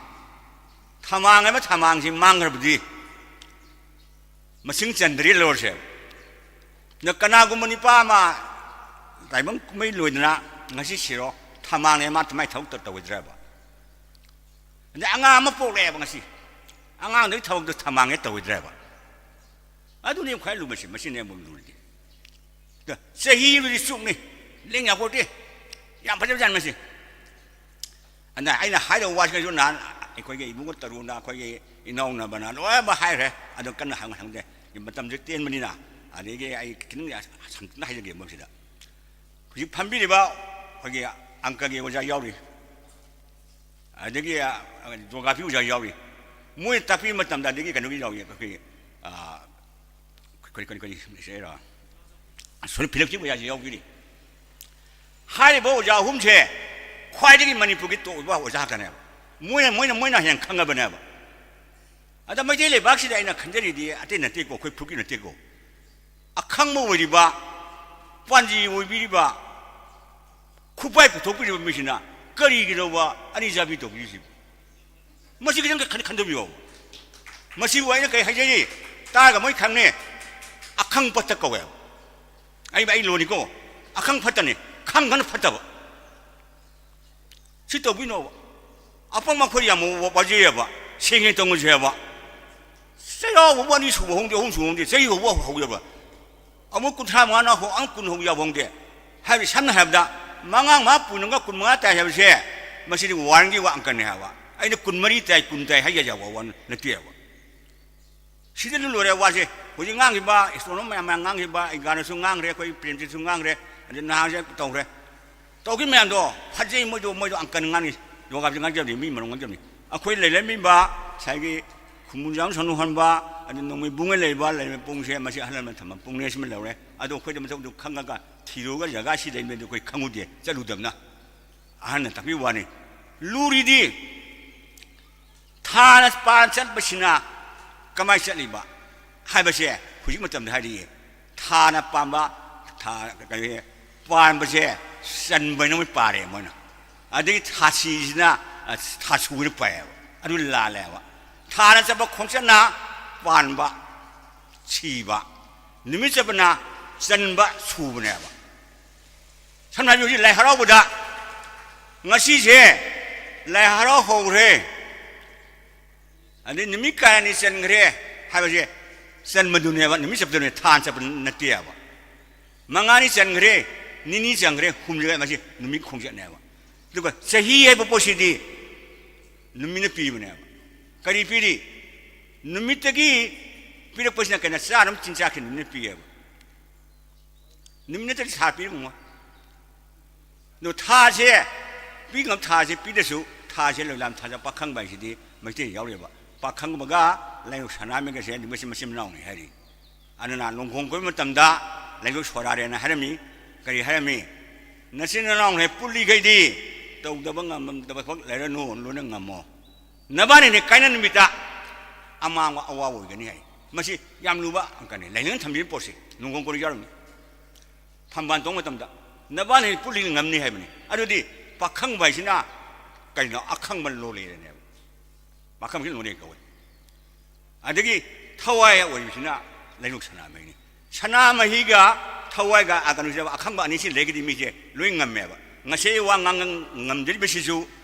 ꯊꯥꯃꯥꯡ ꯍꯥꯏꯕ ꯊꯥꯃꯥꯡꯁꯤ ꯃꯥꯡꯈ꯭ꯔꯕꯗꯤ ꯃꯁꯤꯡ ꯆꯟꯗ꯭ꯔꯤ ꯂꯧꯔꯁꯦꯕ꯫ ꯑꯗ ꯀꯅꯥꯒꯨꯝꯕ ꯅꯨꯄꯥ ꯑꯃ ꯇꯥꯏꯕꯪ ꯀꯨꯝꯍꯩ ꯂꯣꯏꯗꯅ ꯉꯁꯤ ꯁꯤꯔꯣ, ꯊꯥꯃꯥꯡꯅꯦ, ꯃꯥ ꯃꯥꯏ ꯊꯕꯛ ꯇꯧ-, ꯇꯧꯔꯣꯏꯗ꯭ꯔꯕ? ꯑꯗꯩ ꯑꯉꯥꯡ ꯑꯃ ꯄꯣꯛꯂꯛꯑꯦꯕ ꯉꯁꯤ, ꯑꯉꯥꯡꯗꯨꯒꯤ ꯊꯕꯛꯇꯣ ꯊꯥꯃꯥꯡꯉꯦ ꯇꯧꯔꯣꯏꯗ꯭ꯔꯕ? ꯑꯗꯨꯅꯤ ꯈ꯭ꯋꯥꯏ ꯂꯨꯕꯁꯤ, ꯃꯁꯤꯅꯦ ꯑꯃꯨꯛ ꯂꯨꯔꯤꯗꯤ꯫ ꯑꯗ ꯆꯍꯤꯗꯨꯗꯤ ꯆꯨꯞꯅꯤ, ꯂꯦꯡ ꯌꯥꯄꯣꯠꯇꯦ꯫ ꯌꯥꯝ ꯐꯖꯕꯖꯥꯠꯅꯤ ꯃꯁꯤ꯫ ꯑꯗ ꯑꯩꯅ ꯍꯥꯏꯗꯧꯕ ꯋꯥꯁꯤꯡꯁꯨ ꯅꯍꯥꯟ ꯑꯩꯈꯣꯏꯒꯤ ꯏꯕꯨꯡꯉꯣ ꯇꯔꯨꯅ, ꯑꯩꯈꯣꯏꯒꯤ ꯏꯅꯥꯎꯅꯕꯅ ꯂꯣꯏꯅꯃꯛ ꯍꯥꯏꯈ꯭ꯔꯦ꯫ ꯑꯗꯣ ꯀꯟꯅ ꯍꯪ-, ꯍꯪꯗꯦ꯫ ꯃꯇꯝꯁꯨ ꯇꯦꯟꯕꯅꯤꯅ꯫ ꯑꯗꯒꯤ ꯑꯩ ꯈꯤꯇꯪ ꯁꯪꯇꯛꯅ ꯍꯥꯏꯖꯒꯦ ꯃꯁꯤꯗ꯫ ꯍꯧꯖꯤꯛ ꯐꯝꯕꯤꯔꯤꯕ ꯑꯩꯈꯣꯏꯒꯤ ꯑꯪꯀꯒꯤ ꯑꯣꯖꯥ ꯌꯥꯎꯔꯤ, ꯑꯗꯒꯤ, ꯑ, ꯖꯣꯒ꯭ꯔꯥꯐꯤ ꯑꯣꯖꯥ ꯌꯥꯎꯔꯤ꯫ ꯃꯣꯏꯅ ꯇꯥꯛꯄꯤꯕ ꯃꯇꯝꯗ, ꯑꯗꯒꯤ ꯀꯩꯅꯣꯒꯤ ꯌꯥꯎꯔꯤ, ꯑꯩꯈꯣꯏꯒꯤ, ꯑ, ꯀꯔꯤ, ꯀꯔꯤ, ꯀꯔꯤ, ꯁꯣꯔꯤ, ꯐꯤꯂꯝꯒꯤ ꯑꯣꯖꯥꯁꯨ ꯌꯥꯎꯕꯤꯔꯤ꯫ ꯍꯥꯏꯔꯤꯕ ꯑꯣꯖꯥ ꯑꯍꯨꯝꯁꯦ ꯈ꯭ꯋꯥꯏꯗꯒꯤ ꯃꯅꯤꯄꯨꯔꯒꯤ ꯇꯣꯞ ꯑꯣꯏꯕ ꯑꯣꯖꯥ ꯉꯥꯛꯇꯅꯦꯕ꯫ ꯃꯣꯏꯅ, ꯃꯣꯏꯅ, ꯃꯣꯏꯅ ꯍꯦꯟꯅ ꯈꯪꯉꯕꯅꯦꯕ꯫ ꯑꯗ ꯃꯩꯇꯩ ꯂꯩꯕꯥꯛꯁꯤꯗ ꯑꯩꯅ ꯈꯟꯖꯔꯤꯗꯤ ꯑꯇꯩ ꯅꯠꯇꯦꯀꯣ, ꯑꯩꯈꯣꯏ ꯐꯨꯔꯨꯞꯀꯤ ꯅꯠꯇꯦꯀꯣ꯫ ꯑꯈꯪꯕ ꯑꯣꯏꯔꯤꯕ, ꯄꯥꯟꯖꯤ ꯑꯣꯏꯕꯤꯔꯤꯕ, ꯈꯨꯠꯄꯥꯏ ꯄꯨꯊꯣꯛꯄꯤꯔꯤꯕ ꯃꯤꯁꯤꯅ ꯀꯔꯤꯒꯤꯅꯣꯕ ꯑꯅꯤ ꯆꯥꯕꯤ ꯇꯧꯕꯤꯔꯤꯁꯤꯕꯨ? ꯃꯁꯤ ꯈꯤꯇꯪ ꯈꯟ-, ꯈꯟꯊꯕꯤꯌꯣ꯫ ꯃꯁꯤꯕꯨ ꯑꯩꯅ ꯀꯔꯤ ꯍꯥꯏꯖꯔꯤ? ꯇꯥꯔꯒ ꯃꯣꯏ ꯈꯪꯅꯤ꯫ ꯑꯈꯪ ꯐꯠꯇ ꯀꯧꯋꯦꯕ꯫ ꯑꯩ, ꯑꯩ ꯂꯣꯟꯅꯤꯀꯣ꯫ ꯑꯈꯪ ꯐꯠꯇꯅꯤ꯫ ꯈꯪ ꯈꯪꯅ ꯐꯠꯇꯕ꯫ ꯁꯤ ꯇꯧꯕꯤꯅꯣꯕ꯫ ꯑꯄꯪꯕ ꯑꯩꯈꯣꯏ ꯌꯥꯝ ꯋꯥ-, ꯋꯥꯖꯩꯑꯕ꯫ ꯁꯦꯡꯉꯦ ꯇꯧꯉꯁꯦꯕ꯫ ꯆꯩꯔꯥꯎꯕꯕꯨ ꯑꯅꯤ ꯁꯨꯕ ꯍꯧꯗꯦ, ꯑꯍꯨꯝ ꯁꯨꯕ ꯍꯧꯗꯦ, ꯆꯍꯤ ꯍꯧꯕ ꯍꯧꯗꯕ꯫ ꯑꯃꯨꯛ ꯀꯨꯟꯊ꯭ꯔꯥ ꯃꯉꯥꯅ ꯍꯣ-, ꯑꯃꯨꯛ ꯀꯨꯟ ꯍꯧꯕ ꯌꯥꯕ ꯍꯧꯗꯦ꯫ ꯍꯥꯏꯕꯗꯤ ꯁꯝꯅ ꯍꯥꯏꯔꯕꯗ, ꯃꯉꯥ ꯃꯉꯥ ꯄꯨꯟꯅꯒ ꯀꯨꯟ ꯃꯉꯥ ꯇꯥꯏ ꯍꯥꯏꯕꯁꯦ, ꯃꯁꯤꯗꯤ ꯋꯥꯔꯟꯒꯤ ꯋꯥ ꯑꯪꯀꯅꯤ ꯍꯥꯏꯕ꯫ ꯑꯩꯅ ꯀꯨꯟ ꯃꯔꯤ ꯇꯥꯏ, ꯀꯨꯟ ꯇꯥꯏ ꯍꯥꯏ ꯌꯥꯕ ꯋꯥ ꯅꯠꯇꯦꯕ꯫ ꯁꯤꯗ ꯂꯣꯏꯔꯦ ꯋꯥꯁꯦ꯫ ꯍꯧꯖꯤꯛ ꯉꯥꯡꯈꯤꯕ, ꯑꯦꯁꯇ꯭ꯔꯣꯅꯣꯃꯔ ꯃꯌꯥꯝ ꯃꯌꯥꯝ ꯉꯥꯡꯈꯤꯕ, ꯑꯩ ꯒꯥꯅꯁꯨ ꯉꯥꯡꯈ꯭ꯔꯦ, ꯑꯩꯈꯣꯏ ꯄ꯭ꯔꯦꯝꯖꯤꯠꯁꯨ ꯉꯥꯡꯈ꯭ꯔꯦ, ꯑꯗꯩ ꯅꯍꯥꯟꯁꯦ ꯇꯧꯈ꯭ꯔꯦ꯫ ꯇꯧꯈꯤꯕ ꯃꯌꯥꯝꯗꯣ ꯐꯖꯩ, ꯃꯣꯏꯗꯣ, ꯃꯣꯏꯗꯣ ꯑꯪꯀꯟ ꯉꯥꯡꯉꯤ, ꯌꯣꯒꯥꯁꯦ ꯉꯥꯡꯖꯕꯅꯤ, ꯃꯤ ꯃꯔꯣꯝ ꯉꯥꯡꯖꯕꯅꯤ꯫ ꯑꯩꯈꯣꯏ ꯂꯩꯔꯝꯃꯤꯕ ꯉꯁꯥꯏꯒꯤ ꯈꯨꯝꯕꯨꯖꯥꯝ ꯁꯅꯨ ꯍꯣꯟꯕ, ꯑꯗꯩ ꯅꯣꯡꯃꯩ ꯕꯨꯡꯉ ꯂꯩꯕ, ꯂꯩꯔꯝꯃꯤꯕ ꯄꯨꯡꯁꯦ ꯃꯁꯤ ꯑꯍꯜ ꯂꯃꯟ ꯊꯝꯕ ꯄꯨꯡꯅꯦ ꯁꯤꯃ ꯂꯧꯔꯦ꯫ ꯑꯗꯣ ꯑꯩꯈꯣꯏꯗ ꯃꯊꯧꯗꯨ ꯈꯪꯉꯒ ꯊꯤꯔꯨꯔꯒ ꯖꯒꯥ ꯁꯤ ꯂꯩꯔꯝꯃꯦ ꯑꯗꯨ ꯑꯩꯈꯣꯏ ꯈꯪꯉꯨꯗꯦ, ꯆꯠꯂꯨꯗꯕꯅ꯫ ꯑꯍꯜꯅ ꯇꯥꯛꯄꯤꯕ ꯋꯥꯅꯤ꯫ ꯂꯨꯔꯤꯗꯤ ꯊꯥꯅ ꯄꯥꯟ ꯆꯠꯄꯁꯤꯅ ꯀꯃꯥꯏꯅ ꯆꯠꯂꯤꯕ ꯍꯥꯏꯕꯁꯦ ꯍꯧꯖꯤꯛ ꯃꯇꯝꯗ ꯍꯥꯏꯔꯤꯌꯦ꯫ ꯊꯥꯅ ꯄꯥꯟꯕ, ꯊꯥ, ꯀꯔꯤ, ꯄꯥꯟꯕꯁꯦ ꯆꯟꯕ ꯍꯥꯏꯅ ꯃꯣꯏ ꯄꯥꯔꯦ ꯃꯣꯏꯅ꯫ ꯑꯗꯒꯤ ꯊꯥꯁꯤꯁꯤꯅ, ꯑ, ꯊꯥꯁꯨ ꯍꯥꯏꯅ ꯄꯥꯏꯌꯦꯕ꯫ ꯑꯗꯨ ꯂꯥꯜꯂꯦꯕ꯫ ꯊꯥꯅ ꯆꯠꯄ ꯈꯣꯡꯆꯠꯅ ꯄꯥꯟꯕ, ꯁꯤꯕ꯫ ꯅꯨꯃꯤꯠ ꯆꯠꯄꯅ ꯆꯟꯕ, ꯁꯨꯕꯅꯦꯕ꯫ ꯁꯝꯅ ꯍꯥꯏꯔꯕꯗ ꯍꯧꯖꯤꯛ ꯂꯥꯏ ꯍꯔꯥꯎꯕꯗ ꯉꯁꯤꯁꯦ ꯂꯥꯏ ꯍꯔꯥꯎ ꯍꯧꯈ꯭ꯔꯦ, ꯑꯗꯩ ꯅꯨꯃꯤꯠ ꯀꯌꯥꯅꯤ ꯆꯟꯈ꯭ꯔꯦ ꯍꯥꯏꯕꯁꯦ ꯆꯟꯕꯗꯨꯅꯦꯕ, ꯅꯨꯃꯤꯠ ꯆꯠꯄꯗꯨꯅꯦ, ꯊꯥ ꯆꯠꯄ ꯅꯠꯇꯦꯕ꯫ ꯃꯉꯥꯅꯤ ꯆꯟꯈ꯭ꯔꯦ, ꯅꯤꯅꯤ ꯆꯪꯈ꯭ꯔꯦ, ꯍꯨꯝꯅꯤꯒ ꯃꯁꯤ ꯅꯨꯃꯤꯠ ꯈꯣꯡꯆꯠꯅꯦꯕ꯫ ꯑꯗꯨꯒ ꯆꯍꯤ ꯍꯥꯏꯕ ꯄꯣꯠꯁꯤꯗꯤ ꯅꯨꯃꯤꯠꯅ ꯄꯤꯕꯅꯦꯕ꯫ ꯀꯔꯤ ꯄꯤꯔꯤ? ꯅꯨꯃꯤꯠꯇꯒꯤ ꯄꯤꯔꯛꯄꯁꯤꯅ ꯀꯩꯅꯣ, ꯆꯥꯅꯕ ꯆꯤꯟꯖꯥꯛꯁꯤ ꯅꯨꯃꯤꯠꯅ ꯄꯤꯌꯦꯕ꯫ ꯅꯨꯃꯤꯠ ꯅꯠꯇ꯭ꯔꯗꯤ ꯊꯥ ꯄꯤꯔꯝꯃꯣꯏ꯫ ꯑꯗꯣ ꯊꯥꯁꯦ ꯄꯤ ꯉꯝ-, ꯊꯥꯁꯦ ꯄꯤꯗꯁꯨ ꯊꯥꯁꯦ ꯂꯣꯏꯂꯥꯝ ꯊꯥꯗ ꯄꯥꯈꯪꯕ ꯍꯥꯏꯁꯤꯗꯤ ꯃꯩꯇꯩ ꯌꯥꯎꯔꯤꯕ꯫ ꯄꯥꯈꯪꯕꯒ ꯂꯥꯏꯕꯛ ꯁꯅꯥꯃꯤꯒꯁꯦ ꯃꯁꯤ ꯃꯆꯤꯟ ꯃꯅꯥꯎꯅꯤ ꯍꯥꯏꯔꯤ꯫ ꯑꯗꯨꯅ ꯂꯨꯍꯣꯡ ꯀꯣꯏꯕ ꯃꯇꯝꯗ ꯂꯥꯏꯕꯛ ꯁꯣꯔꯥꯔꯦꯅ ꯍꯥꯏꯔꯝꯃꯤ꯫ ꯀꯔꯤ ꯍꯥꯏꯔꯝꯃꯤ? "ꯅꯆꯤꯟ ꯅꯅꯥꯎꯅ ꯍꯦꯛ ꯄꯨꯜꯂꯤꯈꯩꯗꯤ ꯇꯧꯗꯕ ꯉꯝꯗꯕ ꯊꯕꯛ ꯂꯩꯔꯅꯨ, ꯂꯣꯏꯅ ꯉꯝꯃꯣ꯫ ꯅꯕꯥꯅꯤꯅꯦ ꯀꯥꯏꯅ ꯅꯨꯃꯤꯠꯇ ꯑꯃꯥꯡꯕ ꯑꯋꯥꯕ ꯑꯣꯏꯒꯅꯤ" ꯍꯥꯏ꯫ ꯃꯁꯤ ꯌꯥꯝ ꯂꯨꯕ ꯑꯪꯀꯅꯤ꯫ ꯂꯥꯏꯅꯤꯡ ꯊꯝꯕꯤꯕ ꯄꯣꯠꯁꯤ ꯂꯨꯍꯣꯡ ꯀꯣꯏꯕ ꯌꯥꯎꯔꯝꯃꯤ꯫ ꯐꯝꯕꯥꯜ ꯇꯧꯕ ꯃꯇꯝꯗ ꯅꯕꯥꯅꯤ ꯄꯨꯜꯂꯤꯒ ꯉꯝꯅꯤ ꯍꯥꯏꯕꯅꯤ꯫ ꯑꯗꯨꯗꯤ ꯄꯥꯈꯪꯕ ꯍꯥꯏꯁꯤꯅ ꯀꯩꯅꯣ? ꯑꯈꯪꯕ ꯂꯣꯂꯩꯔꯅꯦꯕ꯫ ꯄꯥꯈꯪꯕꯁꯤꯅ ꯂꯣꯂꯩ ꯀꯧꯋꯦ꯫ ꯑꯗꯒꯤ ꯊꯋꯥꯏ ꯑꯣꯏꯔꯤꯕꯁꯤꯅ ꯂꯩꯔꯣꯛ ꯁꯅꯥꯃꯍꯤꯅꯤ꯫ ꯁꯅꯥꯃꯍꯤꯒ ꯊꯋꯥꯏꯒ, ꯑ, ꯀꯩꯅꯣꯁꯤꯗ ꯑꯈꯪꯕ ꯑꯅꯤꯁꯤ ꯂꯩꯔꯒꯗꯤ ꯃꯤꯁꯦ ꯂꯣꯏ ꯉꯝꯃꯦꯕ꯫ ꯉꯁꯤ ꯋꯥ ꯉꯥꯡ ꯉꯝꯗ꯭ꯔꯤꯕꯁꯤꯁꯨ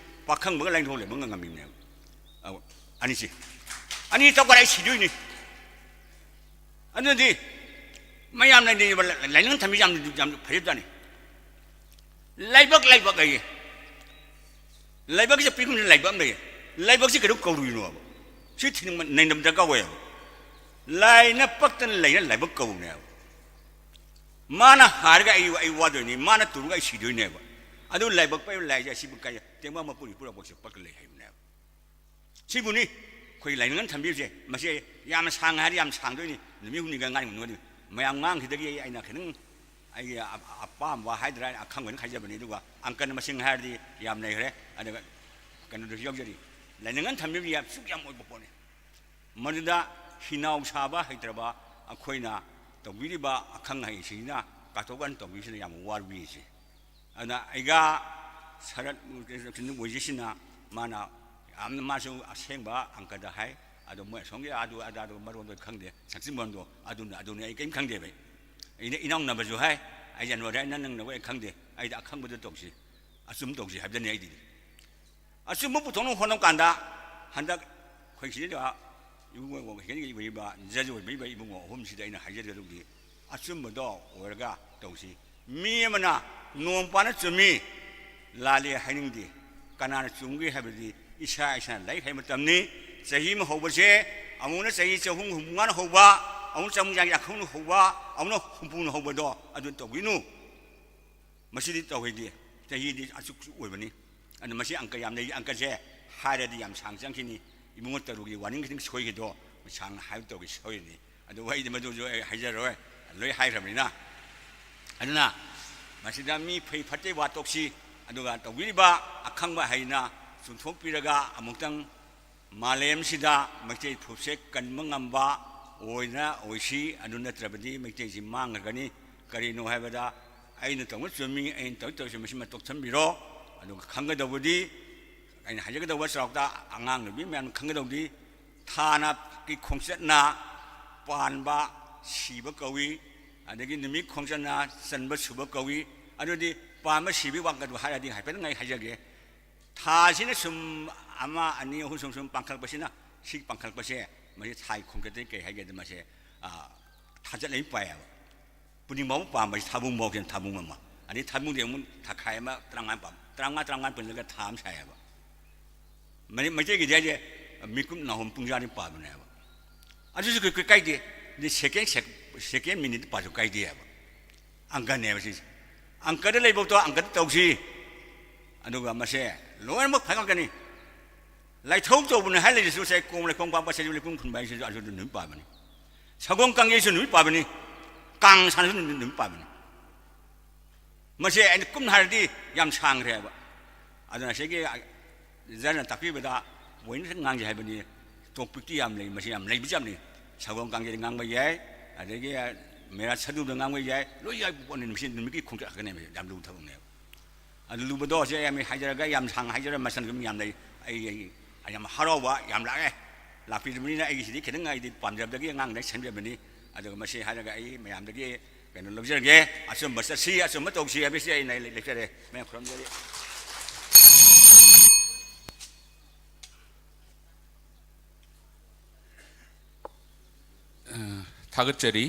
ꯄꯥꯈꯪꯕꯒ ꯂꯥꯏꯅꯤꯡꯊꯧ ꯂꯩꯕꯒ ꯉꯝꯃꯤꯕꯅꯦꯕ꯫ ꯑꯧ, ꯑꯅꯤꯁꯤ꯫ ꯑꯅꯤ ꯇꯧꯈ꯭ꯔꯦ ꯑꯩ ꯁꯤꯗꯣꯏꯅꯤ꯫ ꯑꯗꯨꯗꯤ ꯃꯌꯥꯝꯅ ꯂꯩꯔꯤꯕ ꯂꯥꯏꯅꯤꯡ ꯊꯝꯃꯤ ꯌꯥꯝ, ꯌꯥꯝ ꯐꯖꯕꯖꯥꯠꯅꯤ꯫ ꯂꯥꯏꯕꯛ, ꯂꯥꯏꯕꯛ ꯍꯥꯏꯌꯦ꯫ ꯂꯥꯏꯕꯛꯁꯦ ꯄꯤꯛꯄꯅꯤꯅ ꯂꯥꯏꯕꯛ ꯑꯃ ꯂꯩꯌꯦ꯫ ꯂꯥꯏꯕꯛꯁꯤ ꯀꯩꯗꯧ ꯀꯧꯔꯨꯏꯅꯣꯕ? ꯁꯤ ꯊꯤꯅꯤꯡꯕ, ꯅꯩꯅꯕ ꯗꯔꯀꯥꯔ ꯑꯣꯏꯌꯦꯕ꯫ ꯂꯥꯏꯅ ꯄꯛꯇꯅ ꯂꯩꯅ ꯂꯥꯏꯕꯛ ꯀꯧꯕꯅꯦꯕ꯫ ꯃꯥꯅ ꯍꯥꯏꯔꯒ ꯑꯩ, ꯑꯩ ꯋꯥꯗꯣꯏꯅꯤ, ꯃꯥꯅ ꯇꯨꯔꯒ ꯑꯩ ꯁꯤꯗꯣꯏꯅꯦꯕ꯫ ꯑꯗꯨ ꯂꯥꯏꯕꯛ ꯄꯛꯏꯕ ꯂꯥꯏꯁꯦ ꯑꯁꯤꯕꯨ ꯀꯩ ꯇꯦꯡꯕꯥꯡ ꯃꯄꯨꯔꯤ ꯄꯨꯔꯛꯄꯁꯦ ꯄꯛꯇ ꯂꯩ ꯍꯥꯏꯕꯅꯦꯕ꯫ ꯁꯤꯕꯨꯅꯤ ꯑꯩꯈꯣꯏ ꯂꯥꯏꯅꯤꯡ ꯑꯃ ꯊꯝꯕꯤꯕꯁꯦ꯫ ꯃꯁꯤ ꯌꯥꯝꯅ ꯁꯥꯡꯅ ꯍꯥꯏꯔꯗꯤ ꯌꯥꯝ ꯁꯥꯡꯗꯣꯏꯅꯤ, ꯅꯨꯃꯤꯠ ꯍꯨꯝꯅꯤ ꯉꯥꯏꯅꯤ꯫ ꯃꯌꯥꯝ ꯉꯥꯡꯈꯤꯗꯒꯤ ꯑꯩꯅ ꯈꯤꯇꯪ ꯑꯩꯒꯤ ꯑ-, ꯑ-, ꯑꯄꯥꯝꯕ ꯍꯥꯏꯗ꯭ꯔꯥ, ꯑꯈꯪꯕ ꯑꯣꯏꯅ ꯍꯥꯏꯖꯕꯅꯤ꯫ ꯑꯗꯨꯒ ꯑꯪꯀꯅ ꯃꯁꯤꯡ ꯍꯥꯏꯔꯗꯤ ꯌꯥꯝ ꯂꯩꯈ꯭ꯔꯦ꯫ ꯑꯗꯨꯒ ꯀꯩꯅꯣꯗꯁꯨ ꯌꯥꯎꯖꯔꯤ, ꯂꯥꯏꯅꯤꯡ ꯑꯃ ꯊꯝꯕꯤꯕꯁꯤ ꯌꯥꯝ, ꯑꯁꯨꯛ ꯌꯥꯝ ꯑꯣꯏꯕ ꯄꯣꯠꯅꯤ꯫ ꯃꯗꯨꯗ ꯍꯤꯅꯥꯎ ꯁꯥꯕ ꯍꯩꯇ꯭ꯔꯕ ꯑꯩꯈꯣꯏꯅ ꯇꯧꯕꯤꯔꯤꯕ ꯑꯈꯪ ꯑꯍꯩꯁꯤꯡꯁꯤꯅ ꯀꯥꯊꯣꯛ ꯀꯥꯔꯟ ꯇꯧꯕꯤꯕꯁꯤꯅ ꯌꯥꯝ ꯋꯥꯔꯨꯔꯤꯁꯦ꯫ ꯑꯗꯨꯅ ꯑꯩꯒ ꯁꯔꯠ ꯑꯣꯏꯖꯁꯤꯅ ꯃꯥꯅ ꯌꯥꯝꯅ, ꯃꯥꯁꯨ ꯑꯁꯦꯡꯕ ꯑꯪꯀꯗ ꯍꯥꯏ꯫ ꯑꯗꯣ ꯃꯣꯏ ꯑꯁꯣꯝꯒꯤ ꯑꯗꯨ ꯑꯗꯥꯗꯣ ꯃꯔꯣꯟꯗꯣ ꯈꯪꯗꯦ, ꯁꯛꯆꯤꯟ ꯃꯔꯣꯟꯗꯣ ꯑꯗꯨꯅ ꯑꯗꯨꯅꯤ, ꯑꯩ ꯀꯔꯤꯝ ꯈꯪꯗꯦꯕ꯫ ꯑꯩꯅ ꯏꯅꯥꯎꯅꯕꯁꯨ ꯍꯥꯏ, "ꯑꯩ ꯖꯅꯋꯥꯔꯤ ꯍꯥꯏ, ꯅꯪ ꯅꯪꯅꯕ ꯑꯩ ꯈꯪꯗꯦ, ꯑꯩꯗꯤ ꯑꯈꯪꯕꯗꯣ ꯇꯧꯁꯤ, ꯑꯆꯨꯝ ꯇꯧꯁꯤ" ꯍꯥꯏꯕꯗꯅꯤ ꯑꯩꯗꯤ꯫ ꯑꯆꯨꯝꯕ ꯄꯨꯊꯣꯛꯅꯕ ꯍꯣꯠꯅꯕ ꯀꯥꯟꯗ ꯍꯟꯗꯛ ꯑꯩꯈꯣꯏ ꯁꯤꯗ ꯏꯕꯨꯡꯉꯣ ꯍꯦꯟꯒꯤ ꯑꯣꯏꯔꯤꯕ ꯖꯖ ꯑꯣꯏꯕꯤꯔꯤꯕ ꯏꯕꯨꯡꯉꯣ ꯑꯍꯨꯝꯁꯤꯗ ꯑꯩꯅ ꯍꯥꯏꯖꯒꯗꯧꯗꯤ ꯑꯆꯨꯝꯕꯗꯣ ꯑꯣꯏꯔꯒ ꯇꯧꯁꯤ꯫ ꯃꯤ ꯑꯃꯅ ꯅꯣꯡ ꯄꯥꯟꯅ ꯆꯨꯝꯃꯤ, ꯂꯥꯜꯂꯤ ꯍꯥꯏꯅꯤꯡꯗꯦ꯫ ꯀꯅꯥꯅ ꯆꯨꯝꯒꯦ ꯍꯥꯏꯕꯗꯤ ꯏꯁꯥ ꯏꯁꯥꯅ ꯂꯥꯏꯔꯤꯛ ꯍꯩꯕ ꯃꯇꯝꯅꯤ꯫ ꯆꯍꯤ ꯑꯃ ꯍꯧꯕꯁꯦ ꯑꯃꯨꯛꯅ ꯆꯍꯤ ꯆꯍꯨꯝ ꯍꯨꯝꯐꯨꯃꯉꯥꯅ ꯍꯧꯕ, ꯑꯃꯨꯛ ꯆꯍꯨꯝ ꯌꯥꯡꯈꯩꯅ ꯍꯧꯕ, ꯑꯃꯨꯛꯅ ꯍꯨꯝꯐꯨꯅ ꯍꯧꯕꯗꯣ ꯑꯗꯨ ꯇꯧꯕꯤꯅꯨ꯫ ꯃꯁꯤꯗꯤ ꯇꯧꯍꯩꯗꯦ꯫ ꯆꯍꯤꯗꯤ ꯑꯆꯨꯛ ꯑꯆꯨꯛ ꯑꯣꯏꯕꯅꯤ꯫ ꯑꯗꯨꯅ ꯃꯁꯤ ꯑꯪꯀ ꯌꯥꯝ ꯂꯩ꯫ ꯑꯪꯀꯁꯦ ꯍꯥꯏꯔꯗꯤ ꯌꯥꯝ ꯁꯥꯡ ꯆꯪꯈꯤꯅꯤ꯫ ꯏꯕꯨꯡꯉꯣ ꯇꯔꯨꯒꯤ ꯋꯥꯔꯅꯤꯡ ꯈꯤꯇꯪ ꯁꯣꯏꯈꯤꯗꯣ ꯁꯥꯡꯅ ꯍꯥꯏꯕ ꯇꯧꯒꯦ ꯁꯣꯏꯔꯅꯤ꯫ ꯑꯗꯨ ꯋꯥꯍꯩꯗꯤ ꯃꯗꯨꯁꯨ ꯑꯩ ꯍꯥꯏꯖꯔꯔꯣꯏ, ꯂꯣꯏ ꯍꯥꯏꯈ꯭ꯔꯕꯅꯤꯅ꯫ ꯑꯗꯨꯅ ꯃꯁꯤꯗ ꯃꯤ ꯐꯩ ꯐꯠꯇꯦ ꯋꯥ ꯇꯣꯛꯁꯤ꯫ ꯑꯗꯨꯒ ꯇꯧꯕꯤꯔꯤꯕ ꯑꯈꯪꯕ ꯑꯍꯩꯅ ꯆꯨꯝꯊꯣꯛꯄꯤꯔꯒ ꯑꯃꯨꯛꯇꯪ ꯃꯥꯂꯦꯝꯁꯤꯗ ꯃꯩꯇꯩ ꯐꯨꯔꯨꯞꯁꯦ ꯀꯟꯕ ꯉꯝꯕ ꯑꯣꯏꯅ ꯑꯣꯏꯁꯤ꯫ ꯑꯗꯨ ꯅꯠꯇ꯭ꯔꯕꯗꯤ ꯃꯩꯇꯩꯁꯤ ꯃꯥꯡꯈ꯭ꯔꯒꯅꯤ꯫ ꯀꯔꯤꯅꯣ ꯍꯥꯏꯕꯗ ꯑꯩꯅ ꯇꯧꯕ ꯆꯨꯝꯃꯤ, ꯑꯩꯅ ꯇꯧ ꯇꯧꯔꯤꯁꯦ ꯃꯁꯤꯃ ꯇꯣꯛꯁꯟꯕꯤꯔꯣ꯫ ꯑꯗꯨꯒ ꯈꯪꯒꯗꯧꯕꯗꯤ ꯑꯩꯅ ꯍꯥꯏꯖꯒꯗꯧꯕ ꯆꯥꯎꯔꯥꯛꯇ ꯑꯉꯥꯡ ꯅꯨꯕꯤ ꯃꯌꯥꯝ ꯈꯪꯒꯗꯧꯗꯤ ꯊꯥꯅ ꯀꯤ ꯈꯣꯡꯆꯠꯅ ꯄꯥꯟꯕ ꯁꯤꯕ ꯀꯧꯏ, ꯑꯗꯒꯤ ꯅꯨꯃꯤꯠ ꯈꯣꯡꯆꯠꯅ ꯆꯟꯕ ꯁꯨꯕ ꯀꯧꯏ꯫ ꯑꯗꯨꯗꯤ ꯄꯥꯟꯕ ꯁꯤꯕꯒꯤ ꯋꯥꯈꯜꯗꯨ ꯍꯥꯏꯔꯗꯤ ꯍꯥꯏꯐꯦꯠꯇꯪ ꯑꯩ ꯍꯥꯏꯖꯒꯦ꯫ ꯊꯥꯁꯤꯅ ꯁꯨꯝ ꯑꯃ, ꯑꯅꯤ, ꯑꯍꯨꯝ ꯁꯨꯝ ꯁꯨꯝ ꯄꯥꯡꯈꯠꯂꯛꯄꯁꯤꯅ, ꯁꯤ ꯄꯥꯡꯈꯠꯂꯛꯄꯁꯦ ꯃꯁꯤ ꯊꯥꯒꯤ ꯈꯣꯡꯆꯠꯇꯒꯤ ꯀꯩ ꯍꯥꯏꯒꯦꯗ ꯃꯁꯦ, ꯑ, ꯊꯥꯆꯠ ꯑꯃ ꯄꯥꯏꯌꯦꯕ꯫ ꯄꯨꯅꯤꯡ ꯐꯥꯎꯕ ꯄꯥꯝꯕꯁꯤ ꯊꯥꯕꯨꯡ ꯐꯥꯎꯁꯤꯅ ꯊꯥꯕꯨꯡ ꯑꯃ꯫ ꯑꯗꯩ ꯊꯥꯕꯨꯡꯗꯤ ꯑꯃꯨꯛ ꯊꯥꯈꯥꯏ ꯑꯃ, ꯇꯔꯥꯃꯉꯥ ꯄꯥꯝ-, ꯇꯔꯥꯃꯉꯥ, ꯇꯔꯥꯃꯉꯥ ꯄꯨꯟꯁꯤꯜꯂꯒ ꯊꯥ ꯑꯃ ꯁꯥꯏꯌꯦꯕ꯫ ꯃꯅꯤ-, ꯃꯩꯇꯩꯒꯤꯗꯤ ꯍꯥꯏꯁꯦ ꯃꯤꯀꯨꯞ ꯅꯥꯍꯨꯝ ꯄꯨꯡꯖꯥꯅꯤ ꯄꯥꯕꯅꯦꯕ꯫ ꯑꯗꯨꯁꯨ ꯀꯩ-, ꯀꯩ-, ꯀꯥꯏꯗꯦ꯫ ꯑꯗꯩ ꯁꯦꯀꯦꯟ ꯁꯦꯛ-, ꯁꯦꯀꯦꯟ ꯃꯤꯅꯤꯠ ꯄꯥꯁꯨ ꯀꯥꯏꯗꯦꯕ꯫ ꯑꯪꯀꯅꯦꯕ ꯁꯤꯁꯦ꯫ ꯑꯪꯀꯗ ꯂꯩꯕ ꯄꯣꯠꯇꯣ ꯑꯪꯀꯗ ꯇꯧꯁꯤ꯫ ꯑꯗꯨꯒ ꯃꯁꯦ ꯂꯣꯏꯅꯃꯛ ꯐꯪꯉꯛꯀꯅꯤ꯫ ꯂꯥꯏꯊꯧ ꯇꯧꯕꯅꯦ ꯍꯥꯏ ꯂꯩꯔꯁꯨ ꯉꯁꯥꯏ ꯀꯣꯡ ꯂꯩꯈꯣꯡ ꯄꯥꯛꯄ ꯁꯖꯤꯕꯨ ꯂꯩꯄꯨꯡ ꯈꯨꯟꯕ ꯍꯥꯏꯁꯤꯁꯨ ꯑꯗꯨꯁꯨ ꯅꯨꯃꯤꯠ ꯄꯥꯕꯅꯤ꯫ ꯁꯒꯣꯜ ꯀꯥꯡꯖꯩꯁꯨ ꯅꯨꯃꯤꯠ ꯄꯥꯕꯅꯤ꯫ ꯀꯥꯡ ꯁꯥꯟꯅꯁꯨ ꯅꯨꯃꯤꯠ, ꯅꯨꯃꯤꯠ ꯄꯥꯕꯅꯤ꯫ ꯃꯁꯦ ꯑꯩꯅ ꯀꯨꯞꯅ ꯍꯥꯏꯔꯗꯤ ꯌꯥꯝ ꯁꯥꯡꯈ꯭ꯔꯦꯕ꯫ ꯑꯗꯨꯅ ꯉꯁꯥꯏꯒꯤ ꯖꯔꯅ ꯇꯥꯛꯄꯤꯕꯗ ꯄꯣꯏꯟ ꯉꯥꯡꯖꯩ ꯍꯥꯏꯕꯅꯤ꯫ ꯇꯣꯄꯤꯛꯇꯤ ꯌꯥꯝ ꯂꯩ, ꯃꯁꯤ ꯌꯥꯝ ꯂꯩꯕ ꯌꯥꯝꯅꯤ꯫ ꯁꯒꯣꯜ ꯀꯥꯡꯖꯩꯗ ꯉꯥꯡꯕ ꯌꯥꯏ, ꯑꯗꯒꯤ ꯃꯦꯔꯥ ꯁꯗꯨꯗ ꯉꯥꯡꯕ ꯌꯥꯏ, ꯂꯣꯏ ꯌꯥꯏ ꯄꯣꯠꯅꯤ꯫ ꯃꯁꯤ ꯅꯨꯃꯤꯠꯀꯤ ꯈꯣꯡꯆꯠ ꯈꯛꯇꯅꯦꯕ, ꯌꯥꯝ ꯂꯨꯕ ꯊꯕꯛꯅꯦꯕ꯫ ꯑꯗꯨ ꯂꯨꯕꯗꯣ ꯁꯤ ꯑꯩ ꯍꯥꯏꯖꯔꯒ ꯌꯥꯝ ꯁꯥꯡꯅ ꯍꯥꯏꯖꯔ ꯃꯁꯟ ꯑꯗꯨꯝ ꯌꯥꯝ ꯂꯩ꯫ ꯑꯩ, ꯑꯩ, ꯑꯩ ꯌꯥꯝ ꯍꯔꯥꯎꯕ ꯌꯥꯝ ꯂꯥꯛꯑꯦ꯫ ꯂꯥꯛꯄꯤꯔꯕꯅꯤꯅ ꯑꯩꯒꯤꯁꯤꯗꯤ ꯈꯤꯇꯪ ꯑꯩꯗꯤ ꯄꯥꯝꯖꯕꯗꯒꯤ ꯑꯉꯥꯡꯗꯒꯤ ꯁꯦꯝꯖꯕꯅꯤ꯫ ꯑꯗꯨꯒ ꯃꯁꯤ ꯍꯥꯏꯔꯒ ꯑꯩ ꯃꯌꯥꯝꯗꯒꯤ ꯀꯩꯅꯣ ꯂꯧꯖꯔꯒꯦ꯫ ꯑꯆꯨꯝꯕ ꯆꯠꯁꯤ, ꯑꯆꯨꯝꯕ ꯇꯧꯁꯤ ꯍꯥꯏꯕꯁꯤ ꯑꯩꯅ ꯂꯦꯞꯆꯔꯦ꯫ ꯃꯌꯥꯝ ꯈꯨꯔꯨꯝꯖꯔꯤ꯫ ꯑ, ꯊꯥꯒꯠꯆꯔꯤ꯫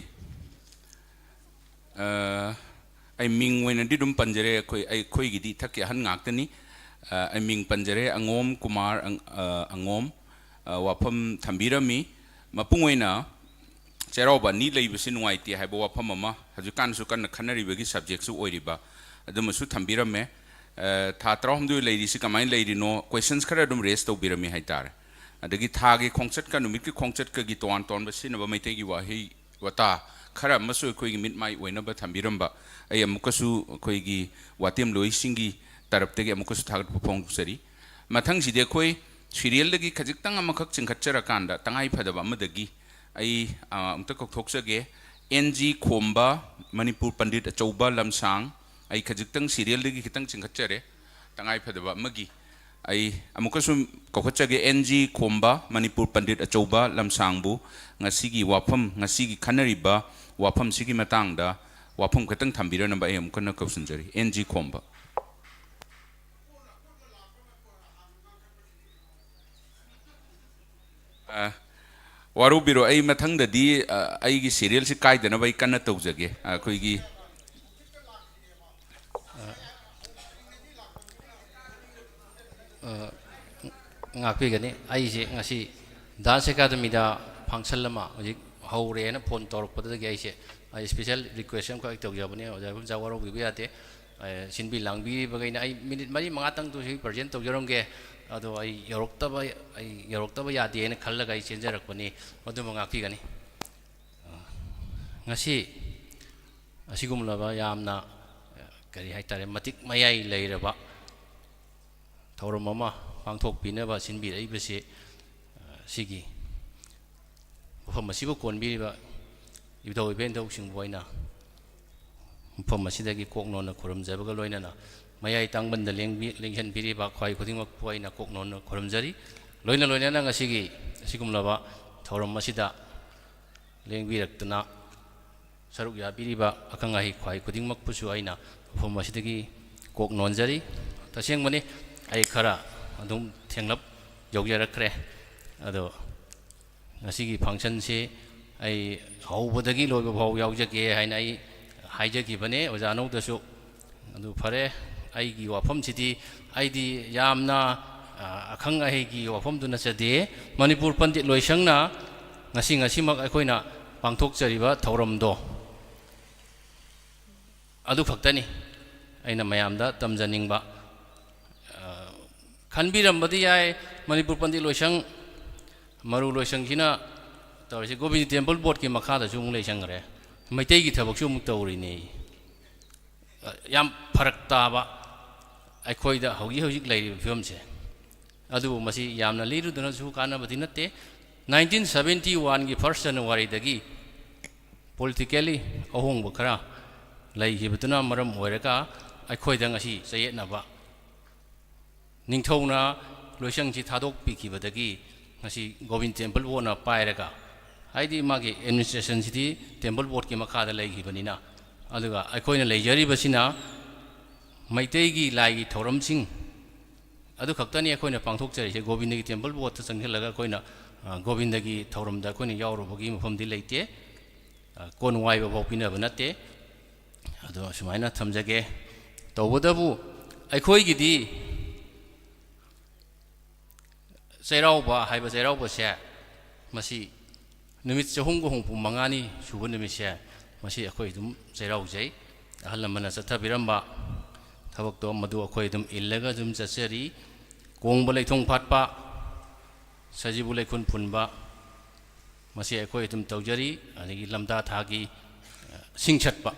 ꯑ, ꯑꯩ ꯃꯤꯡ ꯑꯣꯏꯅꯗꯤ ꯑꯗꯨꯝ ꯄꯟꯖꯔꯦ, ꯑꯩꯈꯣꯏ, ꯑꯩꯈꯣꯏꯒꯤꯗꯤ ꯏꯊꯛꯀꯤ ꯑꯍꯟ ꯉꯥꯛꯇꯅꯤ꯫ ꯑ, ꯑꯩ ꯃꯤꯡ ꯄꯟꯖꯔꯦ, ꯑꯉꯣꯝ ꯀꯨꯃꯥꯔ ꯑꯪ-, ꯑ, ꯑꯉꯣꯝ, ꯑ, ꯋꯥꯐꯝ ꯊꯝꯕꯤꯔꯝꯃꯤ꯫ ꯃꯄꯨꯡ ꯑꯣꯏꯅ ꯆꯩꯔꯥꯎꯕ ꯑꯅꯤ ꯂꯩꯕꯁꯤ ꯅꯨꯡꯉꯥꯏꯇꯦ ꯍꯥꯏꯕ ꯋꯥꯐꯝ ꯑꯃ ꯍꯧꯖꯤꯛꯀꯥꯟꯁꯨ ꯀꯟꯅ ꯈꯟꯅꯔꯤꯕꯒꯤ subjectꯁꯨ ꯑꯣꯏꯔꯤꯕ ꯑꯗꯨꯃꯁꯨ ꯊꯝꯕꯤꯔꯝꯃꯦ꯫ ꯑ, ꯊꯥ ꯇꯔꯥꯍꯨꯝꯗꯣꯏ ꯂꯩꯔꯤꯁꯤ ꯀꯃꯥꯏꯅ ꯂꯩꯔꯤꯅꯣ, questions ꯈꯔ ꯑꯗꯨꯝ raise ꯇꯧꯕꯤꯔꯝꯃꯤ ꯍꯥꯏꯇꯥꯔꯦ꯫ ꯑꯗꯒꯤ ꯊꯥꯒꯤ ꯈꯣꯡꯆꯠꯀ ꯅꯨꯃꯤꯠꯀꯤ ꯈꯣꯡꯆꯠꯀꯒꯤ ꯇꯣꯉꯥꯟ ꯇꯣꯉꯥꯟꯕ ꯁꯤꯖꯤꯟꯅꯕ ꯃꯩꯇꯩꯒꯤ ꯋꯥꯍꯩ ꯋꯥꯇꯥ ꯈꯔ ꯑꯃꯁꯨ ꯑꯩꯈꯣꯏꯒꯤ ꯃꯤꯠ ꯃꯥꯏ ꯑꯣꯏꯅꯕ ꯊꯝꯕꯤꯔꯝꯕ ꯑꯩ ꯑꯃꯨꯛꯀꯁꯨ ꯑꯩꯈꯣꯏꯒꯤ ꯋꯥꯇꯦꯝꯂꯣꯏꯁꯤꯡꯒꯤ ꯇꯔꯞꯇꯒꯤ ꯑꯃꯨꯛꯀꯁꯨ ꯊꯥꯒꯠꯄ ꯐꯣꯡꯗꯣꯛꯆꯔꯤ꯫ ꯃꯊꯪꯁꯤꯗꯤ ꯑꯩꯈꯣꯏ serialꯗꯒꯤ ꯈꯖꯤꯛꯇꯪ ꯑꯃꯈꯛ ꯆꯤꯡꯈꯠꯆꯔꯀꯥꯟꯗ ꯇꯉꯥꯏ ꯐꯗꯕ ꯑꯃꯗꯒꯤ ꯑꯩ, ꯑ, ꯑꯃꯨꯛꯇ ꯀꯧꯊꯣꯛꯆꯒꯦ꯫ ꯑꯦꯟ ꯖꯤ ꯈꯣꯝꯕ, ꯃꯅꯤꯄꯨꯔ ꯄꯟꯗꯤꯠ ꯑꯆꯧꯕ ꯂꯝꯁꯥꯡ꯫ ꯑꯩ ꯈꯖꯤꯛꯇꯪ serialꯗꯒꯤ ꯈꯤꯇꯪ ꯆꯤꯡꯈꯠꯆꯔꯦ, ꯇꯉꯥꯏ ꯐꯗꯕ ꯑꯃꯒꯤ꯫ ꯑꯩ ꯑꯃꯨꯛꯀꯁꯨ ꯀꯧꯈꯠꯆꯒꯦ, ꯑꯦꯟ ꯖꯤ ꯈꯣꯝꯕ, ꯃꯅꯤꯄꯨꯔ ꯄꯟꯗꯤꯠ ꯑꯆꯧꯕ ꯂꯝꯁꯥꯡꯕꯨ ꯉꯁꯤꯒꯤ ꯋꯥꯐꯝ, ꯉꯁꯤꯒꯤ ꯈꯟꯅꯔꯤꯕ ꯋꯥꯐꯝꯁꯤꯒꯤ ꯃꯇꯥꯡꯗ ꯋꯥꯐꯝ ꯈꯛꯇꯪ ꯊꯝꯕꯤꯔꯅꯕ ꯑꯩ ꯑꯃꯨꯛ ꯍꯟꯅ ꯀꯧꯁꯤꯟꯖꯔꯤ꯫ ꯑꯦꯟ ꯖꯤ ꯈꯣꯝꯕ꯫ ꯑ, ꯋꯥꯔꯧꯕꯤꯔꯣ, ꯑꯩ ꯃꯊꯪꯗꯗꯤ, ꯑ, ꯑꯩꯒꯤ serialꯁꯤ ꯀꯥꯏꯗꯅꯕ ꯑꯩ ꯀꯟꯅ ꯇꯧꯖꯒꯦ꯫ ꯑ, ꯑꯩꯈꯣꯏꯒꯤ ꯑ, ꯉꯥꯛꯄꯤꯒꯅꯤ꯫ ꯑꯩꯁꯦ ꯉꯁꯤ dance academyꯗ function ꯑꯃ ꯍꯧꯖꯤꯛ ꯍꯧꯔꯦꯅ phone ꯇꯧꯔꯛꯄꯗꯨꯗꯒꯤ ꯑꯩꯁꯦ, ꯑꯩ special request ꯑꯃꯈꯛ ꯇꯧꯖꯕꯅꯦ꯫ ꯑꯣꯖꯥ ꯏꯕꯣꯝꯆꯥ ꯋꯥꯔꯧꯕꯤꯕ ꯌꯥꯗꯦ꯫ ꯑ, ꯁꯤꯟꯕꯤ ꯂꯥꯡꯕꯤꯔꯤꯕꯈꯩꯅ ꯑꯩ minute ꯃꯔꯤ ꯃꯉꯥꯇꯪꯗꯨ ꯁꯤ present ꯇꯧꯖꯔꯝꯒꯦ꯫ ꯑꯗꯣ ꯑꯩ ꯌꯧꯔꯛꯇꯕ, ꯑꯩ ꯌꯧꯔꯛꯇꯕ ꯌꯥꯗꯦꯅ ꯈꯜꯂꯒ ꯑꯩ ꯆꯦꯟꯖꯔꯛꯄꯅꯤ꯫ ꯃꯗꯨꯃ ꯉꯥꯛꯄꯤꯒꯅꯤ꯫ ꯑ, ꯉꯁꯤ ꯑꯁꯤꯒꯨꯝꯂꯕ ꯌꯥꯝꯅ, ꯀꯔꯤ ꯍꯥꯏꯇꯥꯔꯦ, ꯃꯇꯤꯛ ꯃꯌꯥꯏ ꯂꯩꯔꯕ ꯊꯧꯔꯝ ꯑꯃ ꯄꯥꯡꯊꯣꯛꯄꯤꯅꯕ ꯁꯤꯟꯕꯤꯔꯛꯏꯕꯁꯤ, ꯑ, ꯁꯤꯒꯤ ꯃꯐꯝ ꯑꯁꯤꯕꯨ ꯀꯣꯟꯕꯤꯔꯤꯕ ꯏꯕꯨꯙꯧ ꯏꯕꯦꯟꯙꯧꯁꯤꯡꯕꯨ ꯑꯩꯅ ꯃꯐꯝ ꯑꯁꯤꯗꯒꯤ ꯀꯣꯛ ꯅꯣꯟꯅ ꯈꯨꯔꯨꯝꯖꯕꯒ ꯂꯣꯏꯅꯅ ꯃꯌꯥꯏ ꯇꯥꯡꯕꯟꯗ ꯂꯦꯡꯕꯤ-, ꯂꯦꯡꯁꯤꯟꯕꯤꯔꯤꯕ ꯈ꯭ꯋꯥꯏ ꯈꯨꯗꯤꯡꯃꯛꯄꯨ ꯑꯩꯅ ꯀꯣꯛ ꯅꯣꯟꯅ ꯈꯨꯔꯨꯝꯖꯔꯤ꯫ ꯂꯣꯏꯅ ꯂꯣꯏꯅꯅ ꯉꯁꯤꯒꯤ ꯑꯁꯤꯒꯨꯝꯂꯕ ꯊꯧꯔꯝ ꯑꯁꯤꯗ ꯂꯦꯡꯕꯤꯔꯛꯇꯨꯅ ꯁꯔꯨꯛ ꯌꯥꯕꯤꯔꯤꯕ ꯑꯈꯪ ꯑꯍꯩ ꯈ꯭ꯋꯥꯏ ꯈꯨꯗꯤꯡꯃꯛꯄꯨꯁꯨ ꯑꯩꯅ ꯃꯐꯝ ꯑꯁꯤꯗꯒꯤ ꯀꯣꯛ ꯅꯣꯟꯖꯔꯤ꯫ ꯇꯁꯦꯡꯕꯅꯤ, ꯑꯩ ꯈꯔ ꯑꯗꯨꯝ ꯊꯦꯡꯂꯞ ꯌꯧꯖꯔꯛꯈ꯭ꯔꯦ꯫ ꯑꯗꯣ ꯉꯁꯤꯒꯤ functionꯁꯤ ꯑꯩ ꯍꯧꯕꯗꯒꯤ ꯂꯣꯏꯕ ꯐꯥꯎ ꯌꯥꯎꯖꯒꯦ ꯍꯥꯏꯅ ꯑꯩ, ꯑ, ꯍꯥꯏꯖꯈꯤꯕꯅꯦ ꯑꯣꯖꯥꯅꯧꯗꯁꯨ꯫ ꯑꯗꯨ ꯐꯔꯦ, ꯑꯩꯒꯤ ꯋꯥꯐꯝꯁꯤꯗꯤ, ꯑꯩꯗꯤ ꯌꯥꯝꯅ, ꯑ, ꯑꯈꯪ ꯑꯍꯩꯒꯤ ꯋꯥꯐꯝꯗꯨ ꯅꯠꯆꯗꯦ꯫ ꯃꯅꯤꯄꯨꯔ ꯄꯟꯗꯤꯠ ꯂꯣꯏꯁꯪꯅ ꯉꯁꯤ ꯉꯁꯤꯃꯛ ꯑꯩꯈꯣꯏꯅ ꯄꯥꯡꯊꯣꯛꯆꯔꯤꯕ ꯊꯧꯔꯝꯗꯣ, ꯑꯗꯨ ꯈꯛꯇꯅꯤ ꯑꯩꯅ ꯃꯌꯥꯝꯗ ꯇꯝꯖꯅꯤꯡꯕ꯫ ꯑ, ꯈꯟꯕꯤꯔꯝꯕꯗꯤ ꯌꯥꯏ, ꯃꯅꯤꯄꯨꯔ ꯄꯟꯗꯤꯠ ꯂꯣꯏꯁꯪ, ꯃꯔꯨ ꯂꯣꯏꯁꯪꯁꯤꯅ ꯇꯧꯔꯤꯁꯦ, ꯒꯣꯕꯤꯟꯗ ꯇꯦꯝꯄꯜ ꯕꯣꯔꯗꯀꯤ ꯃꯈꯥꯗꯁꯨ ꯑꯃꯨꯛ ꯂꯩꯁꯟꯈ꯭ꯔꯦ, ꯃꯩꯇꯩꯒꯤ ꯊꯕꯛꯁꯨ ꯑꯃꯨꯛ ꯇꯧꯔꯤꯅꯦ꯫ ꯑ, ꯌꯥꯝ ꯐꯔꯛ ꯇꯥꯕ ꯑꯩꯈꯣꯏꯗ ꯍꯧꯖꯤꯛ ꯍꯧꯖꯤꯛ ꯂꯩꯔꯤꯕ ꯐꯤꯕꯝꯁꯦ꯫ ꯑꯗꯨꯕꯨ ꯃꯁꯤ ꯌꯥꯝꯅ ꯂꯤꯔꯨꯗꯨꯅꯁꯨ ꯀꯥꯟꯅꯕꯗꯤ ꯅꯠꯇꯦ꯫ Nineteen seventy oneꯒꯤ first Januaryꯗꯒꯤ politically ꯑꯍꯣꯡꯕ ꯈꯔ ꯂꯩꯈꯤꯕꯗꯨꯅ ꯃꯔꯝ ꯑꯣꯏꯔꯒ ꯑꯩꯈꯣꯏꯗ ꯉꯁꯤ ꯆꯌꯦꯠꯅꯕ ꯅꯤꯡꯊꯧꯅ ꯂꯣꯏꯁꯪꯁꯤ ꯊꯥꯗꯣꯛꯄꯤꯈꯤꯕꯗꯒꯤ ꯉꯁꯤ ꯒꯣꯕꯤꯟ ꯇꯦꯝꯄꯜ ꯕꯣꯔꯗꯅ ꯄꯥꯏꯔꯒ, ꯍꯥꯏꯗꯤ ꯃꯥꯒꯤ administrationꯁꯤꯗꯤ ꯇꯦꯝꯄꯜ ꯕꯣꯔꯗꯀꯤ ꯃꯈꯥꯗ ꯂꯩꯈꯤꯕꯅꯤꯅ, ꯑꯗꯨꯒ ꯑꯩꯈꯣꯏꯅ ꯂꯩꯖꯔꯤꯕꯁꯤꯅ ꯃꯩꯇꯩꯒꯤ ꯂꯥꯏꯒꯤ ꯊꯧꯔꯝꯁꯤꯡ ꯑꯗꯨ ꯈꯛꯇꯅꯤ ꯑꯩꯈꯣꯏꯅ ꯄꯥꯡꯊꯣꯛꯆꯔꯤꯁꯦ꯫ ꯒꯣꯕꯤꯟꯗꯒꯤ ꯇꯦꯝꯄꯜ ꯕꯣꯔꯗꯇ ꯆꯪꯁꯤꯜꯂꯒ ꯑꯩꯈꯣꯏꯅ, ꯑ, ꯒꯣꯕꯤꯟꯗꯒꯤ ꯊꯧꯔꯝꯗ ꯑꯩꯈꯣꯏꯅ ꯌꯥꯎꯔꯨꯕꯒꯤ ꯃꯐꯝꯗꯤ ꯂꯩꯇꯦ꯫ ꯑ, ꯀꯣꯟ ꯋꯥꯏꯕ ꯐꯥꯎ ꯄꯤꯅꯕ ꯅꯠꯇꯦ꯫ ꯑꯗꯣ ꯑꯁꯨꯃꯥꯏꯅ ꯊꯝꯖꯒꯦ꯫ ꯇꯧꯕꯇꯕꯨ ꯑꯩꯈꯣꯏꯒꯤꯗꯤ ꯆꯩꯔꯥꯎꯕ ꯍꯥꯏꯕ ꯆꯩꯔꯥꯎꯕꯁꯦ, ꯃꯁꯤ ꯅꯨꯃꯤꯠ ꯆꯍꯨꯝꯒ ꯍꯨꯝꯐꯨ ꯃꯉꯥꯅꯤ ꯁꯨꯕ ꯅꯨꯃꯤꯠꯁꯦ, ꯃꯁꯤ ꯑꯩꯈꯣꯏ ꯑꯗꯨꯝ ꯆꯩꯔꯥꯎꯖꯩ꯫ ꯑꯍꯜ ꯂꯃꯟꯅ ꯆꯠꯊꯕꯤꯔꯝꯕ ꯊꯕꯛꯇꯣ ꯃꯗꯨ ꯑꯩꯈꯣꯏ ꯑꯗꯨꯝ ꯏꯜꯂꯒ ꯑꯗꯨꯝ ꯆꯠꯆꯔꯤ꯫ ꯀꯣꯡꯕ ꯂꯩꯊꯣꯡ ꯐꯥꯠꯄ, ꯁꯖꯤꯕꯨ ꯂꯩꯈꯨꯟ ꯐꯨꯟꯕ, ꯃꯁꯤ ꯑꯩꯈꯣꯏ ꯑꯗꯨꯝ ꯇꯧꯖꯔꯤ꯫ ꯑꯗꯒꯤ ꯂꯝꯇꯥ ꯊꯥꯒꯤ, ꯑ, ꯁꯤꯡ ꯁꯠꯄ,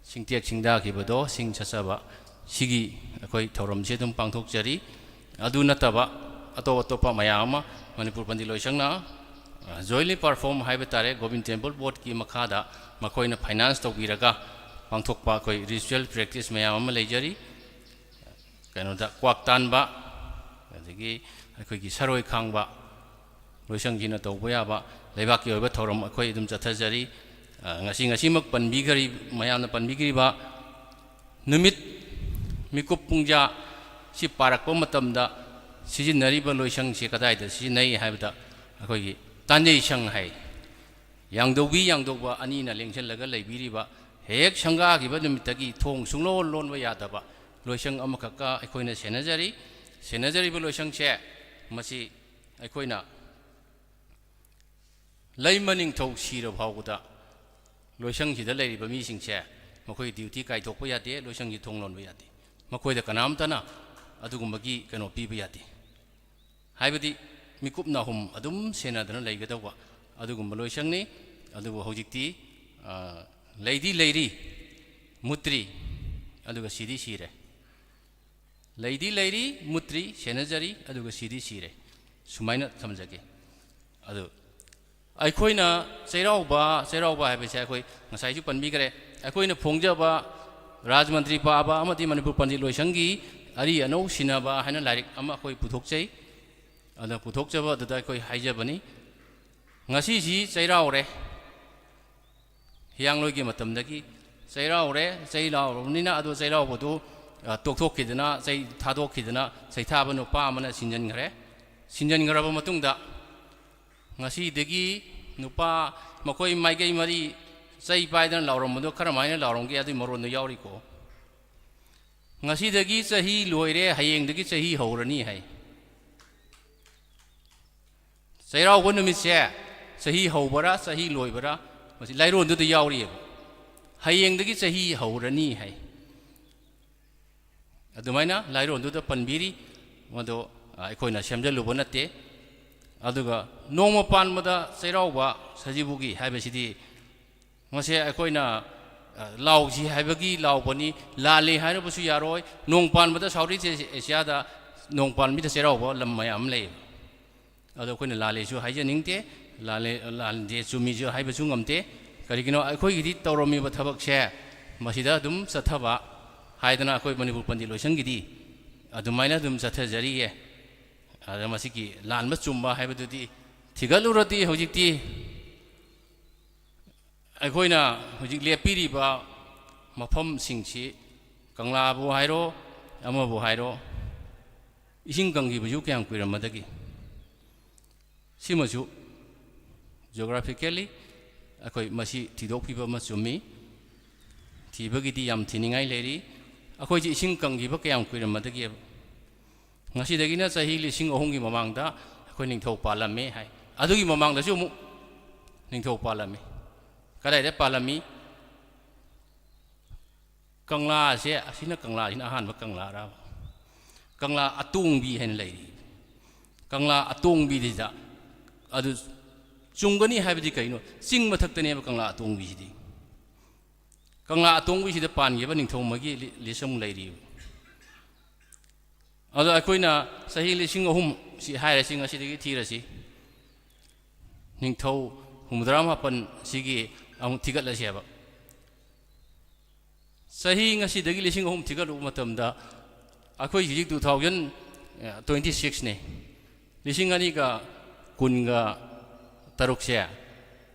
ꯁꯤꯡꯇꯦꯛ ꯁꯤꯡꯗꯥꯈꯤꯕꯗꯣ ꯁꯤꯡ ꯁꯠꯆꯕ, ꯁꯤꯒꯤ ꯑꯩꯈꯣꯏ ꯊꯧꯔꯝꯁꯤ ꯑꯗꯨꯝ ꯄꯥꯡꯊꯣꯛꯆꯔꯤ꯫ ꯑꯗꯨ ꯅꯠꯇꯕ ꯑꯇꯣꯞ ꯑꯇꯣꯞꯄ ꯃꯌꯥꯝ ꯑꯃ ꯃꯅꯤꯄꯨꯔ ꯄꯟꯗꯤ ꯂꯣꯏꯁꯪꯅ, ꯑ, jointly perform ꯍꯥꯏꯕ ꯇꯥꯔꯦ, ꯒꯣꯕꯤꯟ ꯇꯦꯝꯄꯜ ꯕꯣꯔꯗꯀꯤ ꯃꯈꯥꯗ ꯃꯈꯣꯏꯅ finance ꯇꯧꯕꯤꯔꯒ ꯄꯥꯡꯊꯣꯛꯄ ꯑꯩꯈꯣꯏ ritual practice ꯃꯌꯥꯝ ꯑꯃ ꯂꯩꯖꯔꯤ꯫ ꯀꯩꯅꯣꯗ ꯀ꯭ꯋꯥꯛ ꯇꯥꯟꯕ, ꯑꯗꯒꯤ ꯑꯩꯈꯣꯏꯒꯤ ꯁꯔꯣꯏ ꯈꯥꯡꯕ, ꯂꯣꯏꯁꯪꯁꯤꯅ ꯇꯧꯕ ꯌꯥꯕ ꯂꯩꯕꯥꯛꯀꯤ ꯑꯣꯏꯕ ꯊꯧꯔꯝ ꯑꯩꯈꯣꯏ ꯑꯗꯨꯝ ꯆꯠꯊꯖꯔꯤ꯫ ꯑ, ꯉꯁꯤ, ꯉꯁꯤꯃꯛ ꯄꯟꯕꯤꯈ꯭ꯔꯤ-, ꯃꯌꯥꯝꯅ ꯄꯟꯕꯤꯈ꯭ꯔꯤꯕ ꯅꯨꯃꯤꯠ ꯃꯤꯀꯨꯞ ꯄꯨꯡꯖꯥ ꯁꯤ ꯄꯥꯔꯛꯄ ꯃꯇꯝꯗ ꯁꯤꯖꯤꯟꯅꯔꯤꯕ ꯂꯣꯏꯁꯪꯁꯤ ꯀꯗꯥꯏꯗ ꯁꯤꯖꯤꯟꯅꯩ ꯍꯥꯏꯕꯗ, ꯑꯩꯈꯣꯏꯒꯤ ꯇꯥꯟꯖꯩ ꯁꯪ ꯍꯥꯏ, ꯌꯥꯡꯗꯧꯕꯤ ꯌꯥꯡꯗꯧꯕ ꯑꯅꯤꯅ ꯂꯦꯡꯁꯤꯜꯂꯒ ꯂꯩꯕꯤꯔꯤꯕ ꯍꯦꯛ ꯁꯪꯒꯥꯈꯤꯕ ꯅꯨꯃꯤꯠꯇꯒꯤ ꯊꯣꯡ ꯁꯨꯡꯂꯣꯟ ꯂꯣꯟꯕ ꯌꯥꯗꯕ ꯂꯣꯏꯁꯪ ꯑꯃꯈꯛꯀ ꯑꯩꯈꯣꯏꯅ ꯁꯦꯟꯅꯖꯔꯤ꯫ ꯁꯦꯟꯅꯖꯔꯤꯕ ꯂꯣꯏꯁꯪꯁꯦ, ꯃꯁꯤ ꯑꯩꯈꯣꯏꯅ ꯂꯩꯃ ꯅꯤꯡꯊꯧ ꯁꯤꯔ ꯐꯥꯎꯕꯗ ꯂꯣꯏꯁꯪꯁꯤꯗ ꯂꯩꯔꯤꯕ ꯃꯤꯁꯤꯡꯁꯦ, ꯃꯈꯣꯏ ꯗ꯭ꯌꯨꯇꯤ ꯀꯥꯏꯊꯣꯛꯄ ꯌꯥꯗꯦ, ꯂꯣꯏꯁꯪꯁꯤ ꯊꯣꯡ ꯂꯣꯟꯕ ꯌꯥꯗꯦ꯫ ꯃꯈꯣꯏꯗ ꯀꯅꯥꯝꯇꯅ ꯑꯗꯨꯒꯨꯝꯕꯒꯤ ꯀꯩꯅꯣ ꯄꯤꯕ ꯌꯥꯗꯦ꯫ ꯍꯥꯏꯕꯗꯤ ꯃꯤꯀꯨꯞ ꯅꯥꯍꯨꯝ ꯑꯗꯨꯝ ꯁꯦꯟꯅꯗꯅ ꯂꯩꯒꯗꯧꯕ ꯑꯗꯨꯒꯨꯝꯕ ꯂꯣꯏꯁꯪꯅꯤ꯫ ꯑꯗꯨꯕꯨ ꯍꯧꯖꯤꯛꯇꯤ, ꯑ, ꯂꯩꯗꯤ ꯂꯩꯔꯤ, ꯃꯨꯠꯇ꯭ꯔꯤ, ꯑꯗꯨꯒ ꯁꯤꯗꯤ ꯁꯤꯔꯦ꯫ ꯂꯩꯗꯤ ꯂꯩꯔꯤ, ꯃꯨꯠꯇ꯭ꯔꯤ, ꯁꯦꯟꯅꯖꯔꯤ, ꯑꯗꯨꯒ ꯁꯤꯗꯤ ꯁꯤꯔꯦ꯫ ꯁꯨꯃꯥꯏꯅ ꯊꯝꯖꯒꯦ꯫ ꯑꯗꯨ ꯑꯩꯈꯣꯏꯅ ꯆꯩꯔꯥꯎꯕ, ꯆꯩꯔꯥꯎꯕ ꯍꯥꯏꯕꯁꯦ ꯑꯩꯈꯣꯏ ꯉꯁꯥꯏꯁꯨ ꯄꯟꯕꯤꯈ꯭ꯔꯦ꯫ ꯑꯩꯈꯣꯏꯅ ꯐꯣꯡꯖꯕ ꯔꯥꯖ ꯃꯟꯇ꯭ꯔꯤ ꯄꯥꯕ ꯑꯃꯗꯤ ꯃꯅꯤꯄꯨꯔ ꯄꯟꯗꯤꯠ ꯂꯣꯏꯁꯪꯒꯤ ꯑꯔꯤ ꯑꯅꯧ ꯁꯤꯟꯅꯕ ꯍꯥꯏꯅ ꯂꯥꯏꯔꯤꯛ ꯑꯃ ꯑꯩꯈꯣꯏ ꯄꯨꯊꯣꯛꯆꯩ꯫ ꯑꯗ ꯄꯨꯊꯣꯛꯆꯕ ꯑꯗꯨꯗ ꯑꯩꯈꯣꯏ ꯍꯥꯏꯖꯕꯅꯤ, ꯉꯁꯤꯁꯤ ꯆꯩꯔꯥꯎꯔꯦ꯫ ꯍꯤꯌꯥꯡꯂꯣꯏꯒꯤ ꯃꯇꯝꯗꯒꯤ ꯆꯩꯔꯥꯎꯔꯦ, ꯆꯩꯔꯥꯎꯔꯕꯅꯤꯅ ꯑꯗꯨ ꯆꯩꯔꯥꯎꯕꯗꯨ, ꯑ, ꯇꯣꯛꯊꯣꯛꯈꯤꯗꯅ, ꯆꯩ ꯊꯥꯗꯣꯛꯈꯤꯗꯅ ꯆꯩꯊꯥꯕ ꯅꯨꯄꯥ ꯑꯃꯅ ꯁꯤꯟꯖꯟꯈ꯭ꯔꯦ꯫ ꯁꯤꯟꯖꯟꯈ꯭ꯔꯕ ꯃꯇꯨꯡꯗ ꯉꯁꯤꯗꯒꯤ ꯅꯨꯄꯥ ꯃꯈꯣꯏ ꯃꯥꯏꯀꯩ ꯃꯔꯤ ꯆꯩ ꯄꯥꯏꯗꯅ ꯂꯥꯎꯔꯝꯕꯗꯣ ꯀꯔꯝꯍꯥꯏꯅ ꯂꯥꯎꯔꯝꯒꯦ? ꯑꯗꯨꯒꯤ ꯃꯔꯣꯟꯗꯣ ꯌꯥꯎꯔꯤꯀꯣ꯫ "ꯉꯁꯤꯗꯒꯤ ꯆꯍꯤ ꯂꯣꯏꯔꯦ, ꯍꯌꯦꯡꯗꯒꯤ ꯆꯍꯤ ꯍꯧꯔꯅꯤ" ꯍꯥꯏ꯫ ꯆꯩꯔꯥꯎꯕ ꯅꯨꯃꯤꯠꯁꯦ ꯆꯍꯤ ꯍꯧꯕꯔꯥ, ꯆꯍꯤ ꯂꯣꯏꯕꯔꯥ, ꯃꯁꯤ ꯂꯥꯏꯔꯣꯟꯗꯨꯗ ꯌꯥꯎꯔꯤꯑꯕ꯫ "ꯍꯌꯦꯡꯗꯒꯤ ꯆꯍꯤ ꯍꯧꯔꯅꯤ" ꯍꯥꯏ꯫ ꯑꯗꯨꯃꯥꯏꯅ ꯂꯥꯏꯔꯣꯟꯗꯨꯗ ꯄꯟꯕꯤꯔꯤ꯫ ꯃꯗꯣ, ꯑ, ꯑꯩꯈꯣꯏꯅ ꯁꯦꯝꯖꯜꯂꯨꯕ ꯅꯠꯇꯦ꯫ ꯑꯗꯨꯒ ꯅꯣꯡꯃ ꯄꯥꯟꯕꯗ ꯆꯩꯔꯥꯎꯕ ꯁꯖꯤꯕꯨꯒꯤ ꯍꯥꯏꯕꯁꯤꯗꯤ ꯃꯁꯦ ꯑꯩꯈꯣꯏꯅ, ꯑ, ꯂꯥꯎꯁꯤ ꯍꯥꯏꯕꯒꯤ ꯂꯥꯎꯕꯅꯤ, ꯂꯥꯜꯂꯤ ꯍꯥꯏꯔꯕꯁꯨ ꯌꯥꯔꯣꯏ꯫ ꯅꯣꯡ ꯄꯥꯟꯕꯗ South East Asiaꯗ ꯅꯣꯡ ꯄꯥꯟꯕꯤꯗ ꯆꯩꯔꯥꯎꯕ ꯂꯝ ꯃꯌꯥꯝ ꯑꯃ ꯂꯩ꯫ ꯑꯗꯣ ꯑꯩꯈꯣꯏꯅ ꯂꯥꯜꯂꯦꯁꯨ ꯍꯥꯏꯖꯅꯤꯡꯗꯦ, ꯂꯥꯜꯂꯦ, ꯂꯥꯟꯗꯦ ꯆꯨꯝꯃꯤꯁꯨ ꯍꯥꯏꯕꯁꯨ ꯉꯝꯗꯦ꯫ ꯀꯔꯤꯒꯤꯅꯣ, ꯑꯩꯈꯣꯏꯒꯤꯗꯤ ꯇꯧꯔꯝꯃꯤꯕ ꯊꯕꯛꯁꯦ ꯃꯁꯤꯗ ꯑꯗꯨꯝ ꯆꯠꯊꯕ ꯍꯥꯏꯗꯅ ꯑꯩꯈꯣꯏ ꯃꯅꯤꯄꯨꯔ ꯄꯟꯗꯤꯠ ꯂꯣꯏꯁꯪꯒꯤꯗꯤ ꯑꯗꯨꯃꯥꯏꯅ ꯑꯗꯨꯝ ꯆꯠꯊꯖꯔꯤꯌꯦ꯫ ꯑꯗ ꯃꯁꯤꯒꯤ ꯂꯥꯟꯕ ꯆꯨꯝꯕ ꯍꯥꯏꯕꯗꯨꯗꯤ ꯊꯤꯒꯠꯂꯨꯔꯗꯤ ꯍꯧꯖꯤꯛꯇꯤ ꯑꯩꯈꯣꯏꯅ ꯍꯧꯖꯤꯛ ꯂꯦꯞꯄꯤꯔꯤꯕ ꯃꯐꯝꯁꯤꯡꯁꯤ, ꯀꯪꯂꯥꯕꯨ ꯍꯥꯏꯔꯣ, ꯑꯃꯕꯨ ꯍꯥꯏꯔꯣ, ꯏꯁꯤꯡ ꯀꯪꯈꯤꯕꯁꯨ ꯀꯌꯥꯝ ꯀꯨꯏꯔꯝꯃꯗꯒꯦ? ꯁꯤꯃꯁꯨ geographically ꯑꯩꯈꯣꯏ ꯃꯁꯤ ꯊꯤꯗꯣꯛꯄꯤꯕ ꯑꯃ ꯆꯨꯝꯃꯤ꯫ ꯊꯤꯕꯒꯤꯗꯤ ꯌꯥꯝ ꯊꯤꯅꯤꯡꯉꯥꯏ ꯂꯩꯔꯤ꯫ ꯑꯩꯈꯣꯏꯁꯤ ꯏꯁꯤꯡ ꯀꯪꯈꯤꯕ ꯀꯌꯥꯝ ꯀꯨꯏꯔꯝꯃꯗꯒꯦꯕ? ꯉꯁꯤꯗꯒꯤꯅ ꯆꯍꯤ ꯂꯤꯁꯤꯡ ꯑꯍꯨꯝꯒꯤ ꯃꯃꯥꯡꯗ ꯑꯩꯈꯣꯏ ꯅꯤꯡꯊꯧ ꯄꯥꯜꯂꯝꯃꯦ ꯍꯥꯏ꯫ ꯑꯗꯨꯒꯤ ꯃꯃꯥꯡꯗꯁꯨ ꯑꯃꯨꯛ ꯅꯤꯡꯊꯧ ꯄꯥꯜꯂꯝꯃꯤ꯫ ꯀꯗꯥꯏꯗ ꯄꯥꯜꯂꯝꯃꯤ? ꯀꯪꯂꯥꯁꯦ, ꯑꯁꯤꯅ ꯀꯪꯂꯥꯁꯤꯅ ꯑꯍꯥꯟꯕ ꯀꯪꯂꯥꯔꯕ? ꯀꯪꯂꯥ ꯑꯇꯣꯡꯕꯤ ꯍꯥꯏꯅ ꯂꯩꯔꯤ꯫ ꯀꯪꯂꯥ ꯑꯇꯣꯡꯕꯤꯁꯤꯗ ꯑꯗꯨ ꯆꯨꯝꯒꯅꯤ ꯍꯥꯏꯕꯗꯤ ꯀꯩꯅꯣ? ꯆꯤꯡ ꯃꯊꯛꯇꯅꯦꯕ ꯀꯪꯂꯥ ꯑꯇꯣꯡꯕꯤꯁꯤꯗꯤ꯫ ꯀꯪꯂꯥ ꯑꯇꯣꯡꯕꯤꯁꯤꯗ ꯄꯥꯟꯈꯤꯕ ꯅꯤꯡꯊꯧ ꯑꯃꯒꯤ ꯂꯤ-, ꯂꯤꯁ ꯑꯃꯨꯛ ꯂꯩꯔꯤꯕ꯫ ꯑꯗꯣ ꯑꯩꯈꯣꯏꯅ ꯆꯍꯤ ꯂꯤꯁꯤꯡ ꯑꯍꯨꯝ ꯁꯤ ꯍꯥꯏꯔꯁꯤ, ꯉꯁꯤꯗꯒꯤ ꯊꯤꯔꯁꯤ꯫ ꯅꯤꯡꯊꯧ ꯍꯨꯝꯐꯨꯇꯔꯥ ꯃꯥꯄꯟ ꯁꯤꯒꯤ ꯑꯃꯨꯛ ꯊꯤꯒꯠꯂꯁꯦꯕ꯫ ꯆꯍꯤ ꯉꯁꯤꯗꯒꯤ ꯂꯤꯁꯤꯡ ꯑꯍꯨꯝ ꯊꯤꯒꯠꯂꯨꯕ ꯃꯇꯝꯗ, ꯑꯩꯈꯣꯏ ꯍꯧꯖꯤꯛ two thousand twenty sixꯅꯤ, ꯂꯤꯁꯤꯡ ꯑꯅꯤꯒ ꯀꯨꯟꯒ ꯇꯔꯨꯛꯁꯦ,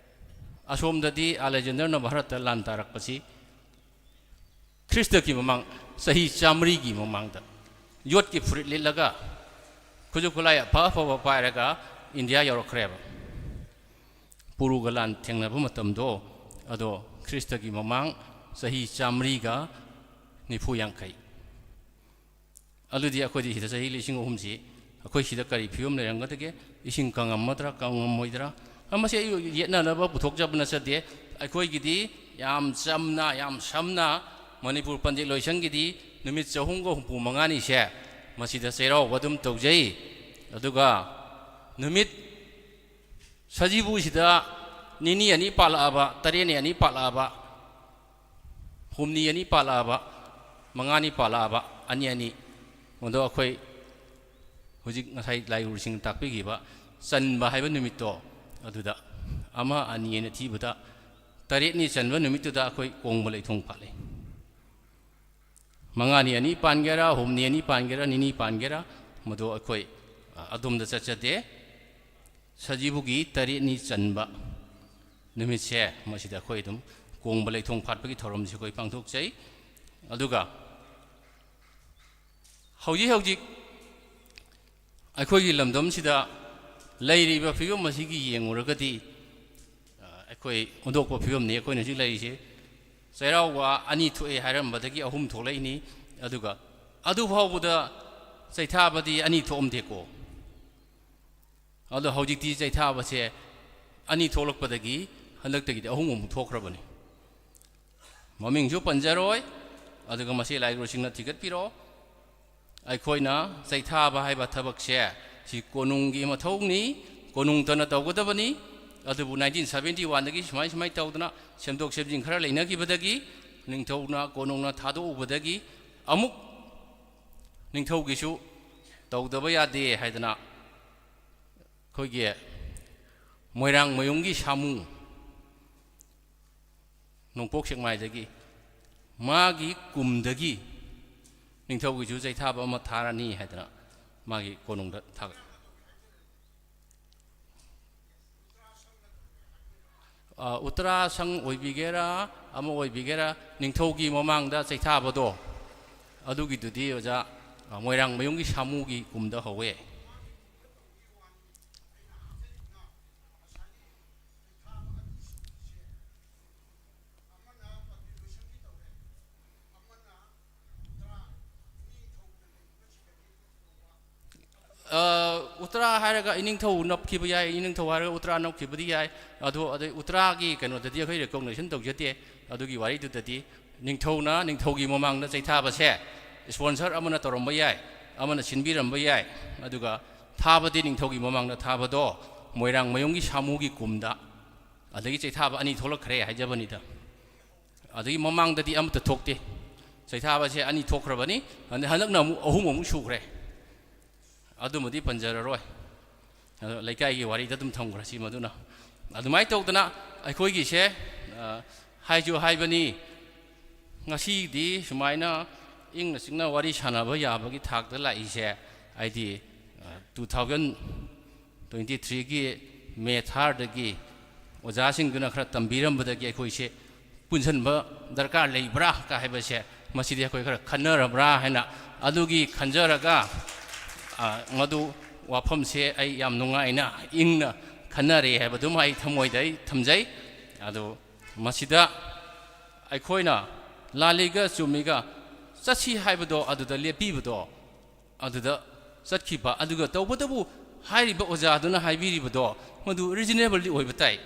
ꯑꯁꯣꯝꯗꯗꯤ ꯑꯂꯦꯛꯖꯦꯟꯗꯔꯅ ꯚꯥꯔꯠꯇ ꯂꯥꯟ ꯇꯥꯔꯛꯄꯁꯤ ꯈ꯭ꯔꯤꯁꯇꯒꯤ ꯃꯃꯥꯡ ꯆꯍꯤ ꯆꯥꯃꯔꯤꯒꯤ ꯃꯃꯥꯡꯗ ꯌꯣꯠꯀꯤ ꯐꯨꯔꯤꯠ ꯂꯤꯠꯂꯒ, ꯈꯨꯠꯁꯨ ꯈꯨꯠꯂꯥꯏ ꯑꯐ ꯑꯐꯕ ꯄꯥꯏꯔꯒ ꯏꯟꯗꯤꯌꯥ ꯌꯧꯔꯛꯈ꯭ꯔꯦꯕ꯫ ꯄꯨꯔꯨꯒ ꯂꯥꯟ ꯊꯦꯡꯅꯕ ꯃꯇꯝꯗꯣ, ꯑꯗꯣ ꯈ꯭ꯔꯤꯁꯇꯒꯤ ꯃꯃꯥꯡ ꯆꯍꯤ ꯆꯥꯃꯔꯤꯒ ꯅꯤꯐꯨ ꯌꯥꯡꯈꯩ꯫ ꯑꯗꯨꯗꯤ ꯑꯩꯈꯣꯏꯗꯤ ꯁꯤꯗ ꯆꯍꯤ ꯂꯤꯁꯤꯡ ꯑꯍꯨꯝꯁꯤ ꯑꯩꯈꯣꯏ ꯁꯤꯗ ꯀꯔꯤ ꯐꯤꯕꯝ ꯂꯩꯔꯝꯒꯗꯒꯦ? ꯏꯁꯤꯡ ꯀꯪꯉꯝꯃꯗ꯭ꯔꯥ, ꯀꯪꯉꯝꯃꯣꯏꯗ꯭ꯔꯥ? ꯑ, ꯃꯁꯤ ꯑꯩ ꯌꯦꯠꯅꯅꯕ ꯄꯨꯊꯣꯛꯆꯕ ꯅꯠꯆꯗꯦ꯫ ꯑꯩꯈꯣꯏꯒꯤꯗꯤ ꯌꯥꯝ ꯆꯝꯅ, ꯌꯥꯝ ꯁꯝꯅ, ꯃꯅꯤꯄꯨꯔ ꯄꯟꯗꯤꯠ ꯂꯣꯏꯁꯪꯒꯤꯗꯤ ꯅꯨꯃꯤꯠ ꯆꯍꯨꯝꯒ ꯍꯨꯝꯐꯨ ꯃꯉꯥꯅꯤꯁꯦ ꯃꯁꯤꯗ ꯆꯩꯔꯥꯎꯕ ꯑꯗꯨꯝ ꯇꯧꯖꯩ꯫ ꯑꯗꯨꯒ ꯅꯨꯃꯤꯠ ꯁꯖꯤꯕꯨꯁꯤꯗ ꯅꯤꯅꯤ ꯑꯅꯤ ꯄꯥꯜꯂꯛꯑꯕ, ꯇꯔꯦꯠꯅꯤ ꯑꯅꯤ ꯄꯥꯜꯂꯛꯑꯕ, ꯍꯨꯝꯅꯤ ꯑꯅꯤ ꯄꯥꯜꯂꯛꯑꯕ, ꯃꯉꯥꯅꯤ ꯄꯥꯜꯂꯛꯑꯕ, ꯑꯅꯤ ꯑꯅꯤ, ꯃꯗꯣ ꯑꯩꯈꯣꯏ ꯍꯧꯖꯤꯛ ꯉꯁꯥꯏ ꯂꯥꯏꯔꯨꯁꯤꯡꯅ ꯇꯥꯛꯄꯤꯈꯤꯕ ꯆꯟꯕ ꯍꯥꯏꯕ ꯅꯨꯃꯤꯠꯇꯣ, ꯑꯗꯨꯗ ꯑꯃ ꯑꯅꯤ ꯑꯅ ꯊꯤꯕꯗ ꯇꯔꯦꯠꯅꯤ ꯆꯟꯕ ꯅꯨꯃꯤꯠꯇꯨꯗ ꯑꯩꯈꯣꯏ ꯀꯣꯡꯕ ꯂꯩꯊꯣꯡ ꯐꯥꯠꯂꯤ꯫ ꯃꯉꯥꯅꯤ ꯑꯅꯤ ꯄꯥꯟꯒꯦꯔꯥ, ꯍꯨꯝꯅꯤ ꯑꯅꯤ ꯄꯥꯟꯒꯦꯔꯥ, ꯅꯤꯅꯤ ꯄꯥꯟꯒꯦꯔꯥ, ꯃꯗꯨ ꯑꯩꯈꯣꯏ, ꯑ, ꯑꯗꯣꯝꯗ ꯆꯠꯆꯗꯦ꯫ ꯁꯖꯤꯕꯨꯒꯤ ꯇꯔꯦꯠꯅꯤ ꯆꯟꯕ ꯅꯨꯃꯤꯠꯁꯦ, ꯃꯁꯤꯗ ꯑꯩꯈꯣꯏ ꯑꯗꯨꯝ ꯀꯣꯡꯕ ꯂꯩꯊꯣꯡ ꯐꯥꯠꯄꯒꯤ ꯊꯧꯔꯝꯁꯤ ꯑꯩꯈꯣꯏ ꯄꯥꯡꯊꯣꯛꯆꯩ꯫ ꯑꯗꯨꯒ ꯍꯧꯖꯤꯛ ꯍꯧꯖꯤꯛ ꯑꯩꯈꯣꯏꯒꯤ ꯂꯝꯗꯝꯁꯤꯗ ꯂꯩꯔꯤꯕ ꯐꯤꯕꯝ ꯑꯁꯤꯒꯤ ꯌꯦꯡꯉꯨꯔꯒꯗꯤ, ꯑ, ꯑꯩꯈꯣꯏ ꯍꯨꯟꯗꯣꯛꯄ ꯐꯤꯕꯝꯅꯤ ꯑꯩꯈꯣꯏꯅ ꯍꯧꯖꯤꯛ ꯂꯩꯔꯤꯁꯦ꯫ ꯆꯩꯔꯥꯎꯕ ꯑꯅꯤ ꯊꯣꯛꯑꯦ ꯍꯥꯏꯔꯝꯕꯗꯒꯤ ꯑꯍꯨꯝ ꯊꯣꯛꯂꯛꯏꯅꯤ꯫ ꯑꯗꯨꯒ ꯑꯗꯨ ꯐꯥꯎꯕꯗ ꯆꯩꯊꯥꯕꯗꯤ ꯑꯅꯤ ꯊꯣꯛꯑꯝꯗꯦꯀꯣ꯫ ꯑꯗꯣ ꯍꯧꯖꯤꯛꯇꯤ ꯆꯩꯊꯥꯕꯁꯦ ꯑꯅꯤ ꯊꯣꯛꯂꯛꯄꯗꯒꯤ ꯍꯟꯗꯛꯇꯒꯤꯗꯤ ꯑꯍꯨꯝ ꯑꯃꯨꯛ ꯊꯣꯛꯈ꯭ꯔꯕꯅꯤ꯫ ꯃꯃꯤꯡꯁꯨ ꯄꯟꯖꯔꯣꯏ, ꯑꯗꯨꯒ ꯃꯁꯤ ꯂꯥꯏꯒ꯭ꯔꯣꯁꯤꯡꯅ ꯊꯤꯒꯠꯄꯤꯔꯣ꯫ ꯑꯩꯈꯣꯏꯅ ꯆꯩꯊꯥꯕ ꯍꯥꯏꯕ ꯊꯕꯛꯁꯦ ꯁꯤ ꯀꯣꯅꯨꯡꯒꯤ ꯃꯊꯧꯅꯤ, ꯀꯣꯅꯨꯡꯇꯅ ꯇꯧꯒꯗꯕꯅꯤ꯫ ꯑꯗꯨꯕꯨ ꯅꯥꯏꯟꯇꯤꯟ ꯁꯕꯦꯟꯇꯤ ꯋꯥꯟꯗꯒꯤ ꯁꯨꯃꯥꯏ ꯁꯨꯃꯥꯏ ꯇꯧꯗꯅ ꯁꯦꯝꯗꯣꯛ ꯁꯦꯝꯖꯤꯟ ꯈꯔ ꯂꯩꯅꯈꯤꯕꯗꯒꯤ ꯅꯤꯡꯊꯧꯅ, ꯀꯣꯅꯨꯡꯅ ꯊꯥꯗꯣꯛꯎꯕꯗꯒꯤ ꯑꯃꯨꯛ ꯅꯤꯡꯊꯧꯒꯤꯁꯨ ꯇꯧꯗꯕ ꯌꯥꯗꯦ ꯍꯥꯏꯗꯅ ꯑꯩꯈꯣꯏꯒꯤ ꯃꯣꯏꯔꯥꯡ ꯃꯌꯨꯝꯒꯤ ꯁꯥꯃꯨ ꯅꯣꯡꯄꯣꯛ ꯁꯦꯛꯃꯥꯏꯗꯒꯤ ꯃꯥꯒꯤ ꯀꯨꯝꯗꯒꯤ ꯅꯤꯡꯊꯧꯒꯤꯁꯨ ꯆꯩꯊꯥꯕ ꯑꯃ ꯊꯥꯔꯅꯤ ꯍꯥꯏꯗꯅ ꯃꯥꯒꯤ ꯀꯣꯅꯨꯡꯗ ꯊꯥꯒꯠ-, ꯑ, ꯎꯇꯔꯥꯁꯪ ꯑꯣꯏꯕꯤꯒꯦꯔꯥ, ꯑꯃ ꯑꯣꯏꯕꯤꯒꯦꯔꯥ, ꯅꯤꯡꯊꯧꯒꯤ ꯃꯃꯥꯡꯗ ꯆꯩꯊꯥꯕꯗꯣ, ꯑꯗꯨꯒꯤꯗꯨꯗꯤ ꯑꯣꯖꯥ, ꯑ, ꯃꯣꯏꯔꯥꯡ ꯃꯌꯨꯝꯒꯤ ꯁꯥꯃꯨꯒꯤ ꯀꯨꯝꯗ ꯍꯧꯋꯦ꯫ ꯑ, ꯎꯇꯔꯥ ꯍꯥꯏꯔꯒ ꯏꯅꯤꯡꯊꯧ ꯅꯞꯈꯤꯕ ꯌꯥꯏ, ꯏꯅꯤꯡꯊꯧ ꯍꯥꯏꯔꯒ ꯎꯇꯔꯥ ꯅꯞꯈꯤꯕꯗꯤ ꯌꯥꯏ꯫ ꯑꯗꯣ ꯑꯗꯩ ꯎꯇꯔꯥꯒꯤ ꯀꯩꯅꯣꯗꯗꯤ ꯑꯩꯈꯣꯏ recognition ꯇꯧꯖꯗꯦ꯫ ꯑꯗꯨꯒꯤ ꯋꯥꯔꯤꯗꯨꯗꯗꯤ ꯅꯤꯡꯊꯧꯅ ꯅꯤꯡꯊꯧꯒꯤ ꯃꯃꯥꯡꯗ ꯆꯩꯊꯥꯕꯁꯦ sponsor ꯑꯃꯅ ꯇꯧꯔꯝꯕ ꯌꯥꯏ, ꯑꯃꯅ ꯁꯤꯟꯕꯤꯔꯝꯕ ꯌꯥꯏ꯫ ꯑꯗꯨꯒ ꯊꯥꯕꯗꯤ ꯅꯤꯡꯊꯧꯒꯤ ꯃꯃꯥꯡꯗ ꯊꯥꯕꯗꯣ ꯃꯣꯏꯔꯥꯡ ꯃꯌꯨꯝꯒꯤ ꯁꯥꯃꯨꯒꯤ ꯀꯨꯝꯗ ꯑꯗꯒꯤ ꯆꯩꯊꯥꯕ ꯑꯅꯤ ꯊꯣꯛꯂꯛꯈ꯭ꯔꯦ ꯍꯥꯏꯖꯕꯅꯤꯗ꯫ ꯑꯗꯒꯤ ꯃꯃꯥꯡꯗꯗꯤ ꯑꯃꯠꯇ ꯊꯣꯛꯇꯦ꯫ ꯆꯩꯊꯥꯕꯁꯦ ꯑꯅꯤ ꯊꯣꯛꯈ꯭ꯔꯕꯅꯤ꯫ ꯑꯗꯩ ꯍꯟꯗꯛꯅ ꯑꯃꯨꯛ ꯑꯍꯨꯝ ꯑꯃꯨꯛ ꯁꯨꯈ꯭ꯔꯦ꯫ ꯑꯗꯨꯃꯗꯤ ꯄꯟꯖꯔꯔꯣꯏ꯫ ꯑꯗꯣ ꯂꯩꯀꯥꯏꯒꯤ ꯋꯥꯔꯤꯗ ꯑꯗꯨꯝ ꯊꯝꯈ꯭ꯔꯁꯤ ꯃꯗꯨꯅ꯫ ꯑꯗꯨꯃꯥꯏꯅ ꯇꯧꯗꯅ ꯑꯩꯈꯣꯏꯒꯤꯁꯦ, ꯑ, ꯍꯥꯏꯁꯨ ꯍꯥꯏꯕꯅꯤ, ꯉꯁꯤꯗꯤ ꯁꯨꯃꯥꯏꯅ ꯏꯪꯅ ꯆꯤꯛꯅ ꯋꯥꯔꯤ ꯁꯥꯟꯅꯕ ꯌꯥꯕꯒꯤ ꯊꯥꯛꯇ ꯂꯥꯛꯏꯁꯦ, ꯍꯥꯏꯗꯤ, ꯑ, two thousand twenty-threeꯒꯤ May third ꯑꯣꯖꯥꯁꯤꯡꯗꯨꯅ ꯈꯔ ꯇꯝꯕꯤꯔꯝꯕꯗꯒꯤ ꯑꯩꯈꯣꯏꯁꯦ ꯄꯨꯟꯁꯤꯟꯕ ꯗꯔꯀꯥꯔ ꯂꯩꯕ꯭ꯔꯥ ꯀ ꯍꯥꯏꯕꯁꯦ, ꯃꯁꯤꯗꯤ ꯑꯩꯈꯣꯏ ꯈꯔ ꯈꯟꯅꯔꯕ꯭ꯔꯥ ꯍꯥꯏꯅ, ꯑꯗꯨꯒꯤ ꯈꯟꯖꯔꯒ, ꯑ, ꯃꯗꯨ ꯋꯥꯐꯝꯁꯦ ꯑꯩ ꯌꯥꯝ ꯅꯨꯡꯉꯥꯏꯅ, ꯏꯪꯅ ꯈꯟꯅꯔꯦ ꯍꯥꯏꯕꯗꯨꯃ ꯑꯩ ꯊꯃꯣꯏꯗ ꯑꯩ ꯊꯝꯖꯩ꯫ ꯑꯗꯨ ꯃꯁꯤꯗ ꯑꯩꯈꯣꯏꯅ ꯂꯥꯜꯂꯤꯒ ꯆꯨꯝꯃꯤꯒ ꯆꯠꯁꯤ ꯍꯥꯏꯕꯗꯣ ꯑꯗꯨꯗ ꯂꯦꯞꯄꯤꯕꯗꯣ, ꯑꯗꯨꯗ ꯆꯠꯈꯤꯕ꯫ ꯑꯗꯨꯒ ꯇꯧꯕꯇꯕꯨ ꯍꯥꯏꯔꯤꯕ ꯑꯣꯖꯥꯗꯨꯅ ꯍꯥꯏꯕꯤꯔꯤꯕꯗꯣ ꯃꯗꯨ ꯔꯤꯖꯅꯦꯕꯜꯗꯤ ꯑꯣꯏꯕ ꯇꯥꯏ꯫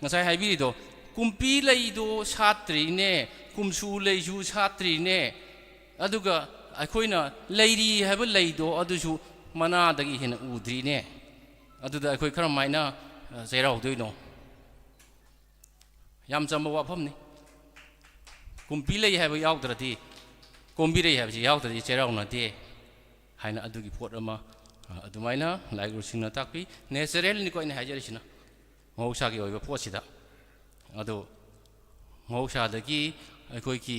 ꯉꯁꯥꯏ ꯍꯥꯏꯕꯤꯔꯤꯗꯣ, ꯀꯨꯝꯄꯤ ꯂꯩꯗꯣ ꯁꯥꯠꯇ꯭ꯔꯤꯅꯦ, ꯀꯨꯝꯁꯨ ꯂꯩꯁꯨ ꯁꯥꯠꯇ꯭ꯔꯤꯅꯦ, ꯑꯗꯨꯒ ꯑꯩꯈꯣꯏꯅ ꯂꯩꯔꯤ ꯍꯥꯏꯕ ꯂꯩꯗꯣ ꯑꯗꯨꯁꯨ ꯃꯅꯥꯗꯒꯤ ꯍꯦꯟꯅ ꯎꯗ꯭ꯔꯤꯅꯦ, ꯑꯗꯨꯗ ꯑꯩꯈꯣꯏ ꯀꯔꯝꯍꯥꯏꯅ, ꯑ, ꯆꯩꯔꯥꯎꯗꯣꯏꯅꯣ? ꯌꯥꯝ ꯆꯝꯕ ꯋꯥꯐꯝꯅꯤ꯫ ꯀꯨꯝꯄꯤ ꯂꯩ ꯍꯥꯏꯕ ꯌꯥꯎꯗ꯭ꯔꯗꯤ, ꯀꯣꯝꯕꯤꯔꯩ ꯍꯥꯏꯕꯁꯤ ꯌꯥꯎꯗ꯭ꯔꯗꯤ ꯆꯩꯔꯥꯎꯅꯗꯦ ꯍꯥꯏꯅ ꯑꯗꯨꯒꯤ ꯄꯣꯠ ꯑꯃ, ꯑ, ꯑꯗꯨꯃꯥꯏꯅ ꯂꯥꯏꯒꯨꯔꯨꯁꯤꯡꯅ ꯇꯥꯛꯄꯤ꯫ ꯅꯦꯆꯔꯦꯜꯅꯤꯀꯣ ꯑꯩꯅ ꯍꯥꯏꯖꯔꯤꯁꯤꯅ, ꯃꯍꯧꯁꯥꯒꯤ ꯑꯣꯏꯕ ꯄꯣꯠꯁꯤꯗ꯫ ꯑꯗꯣ ꯃꯍꯧꯁꯥꯗꯒꯤ ꯑꯩꯈꯣꯏꯒꯤ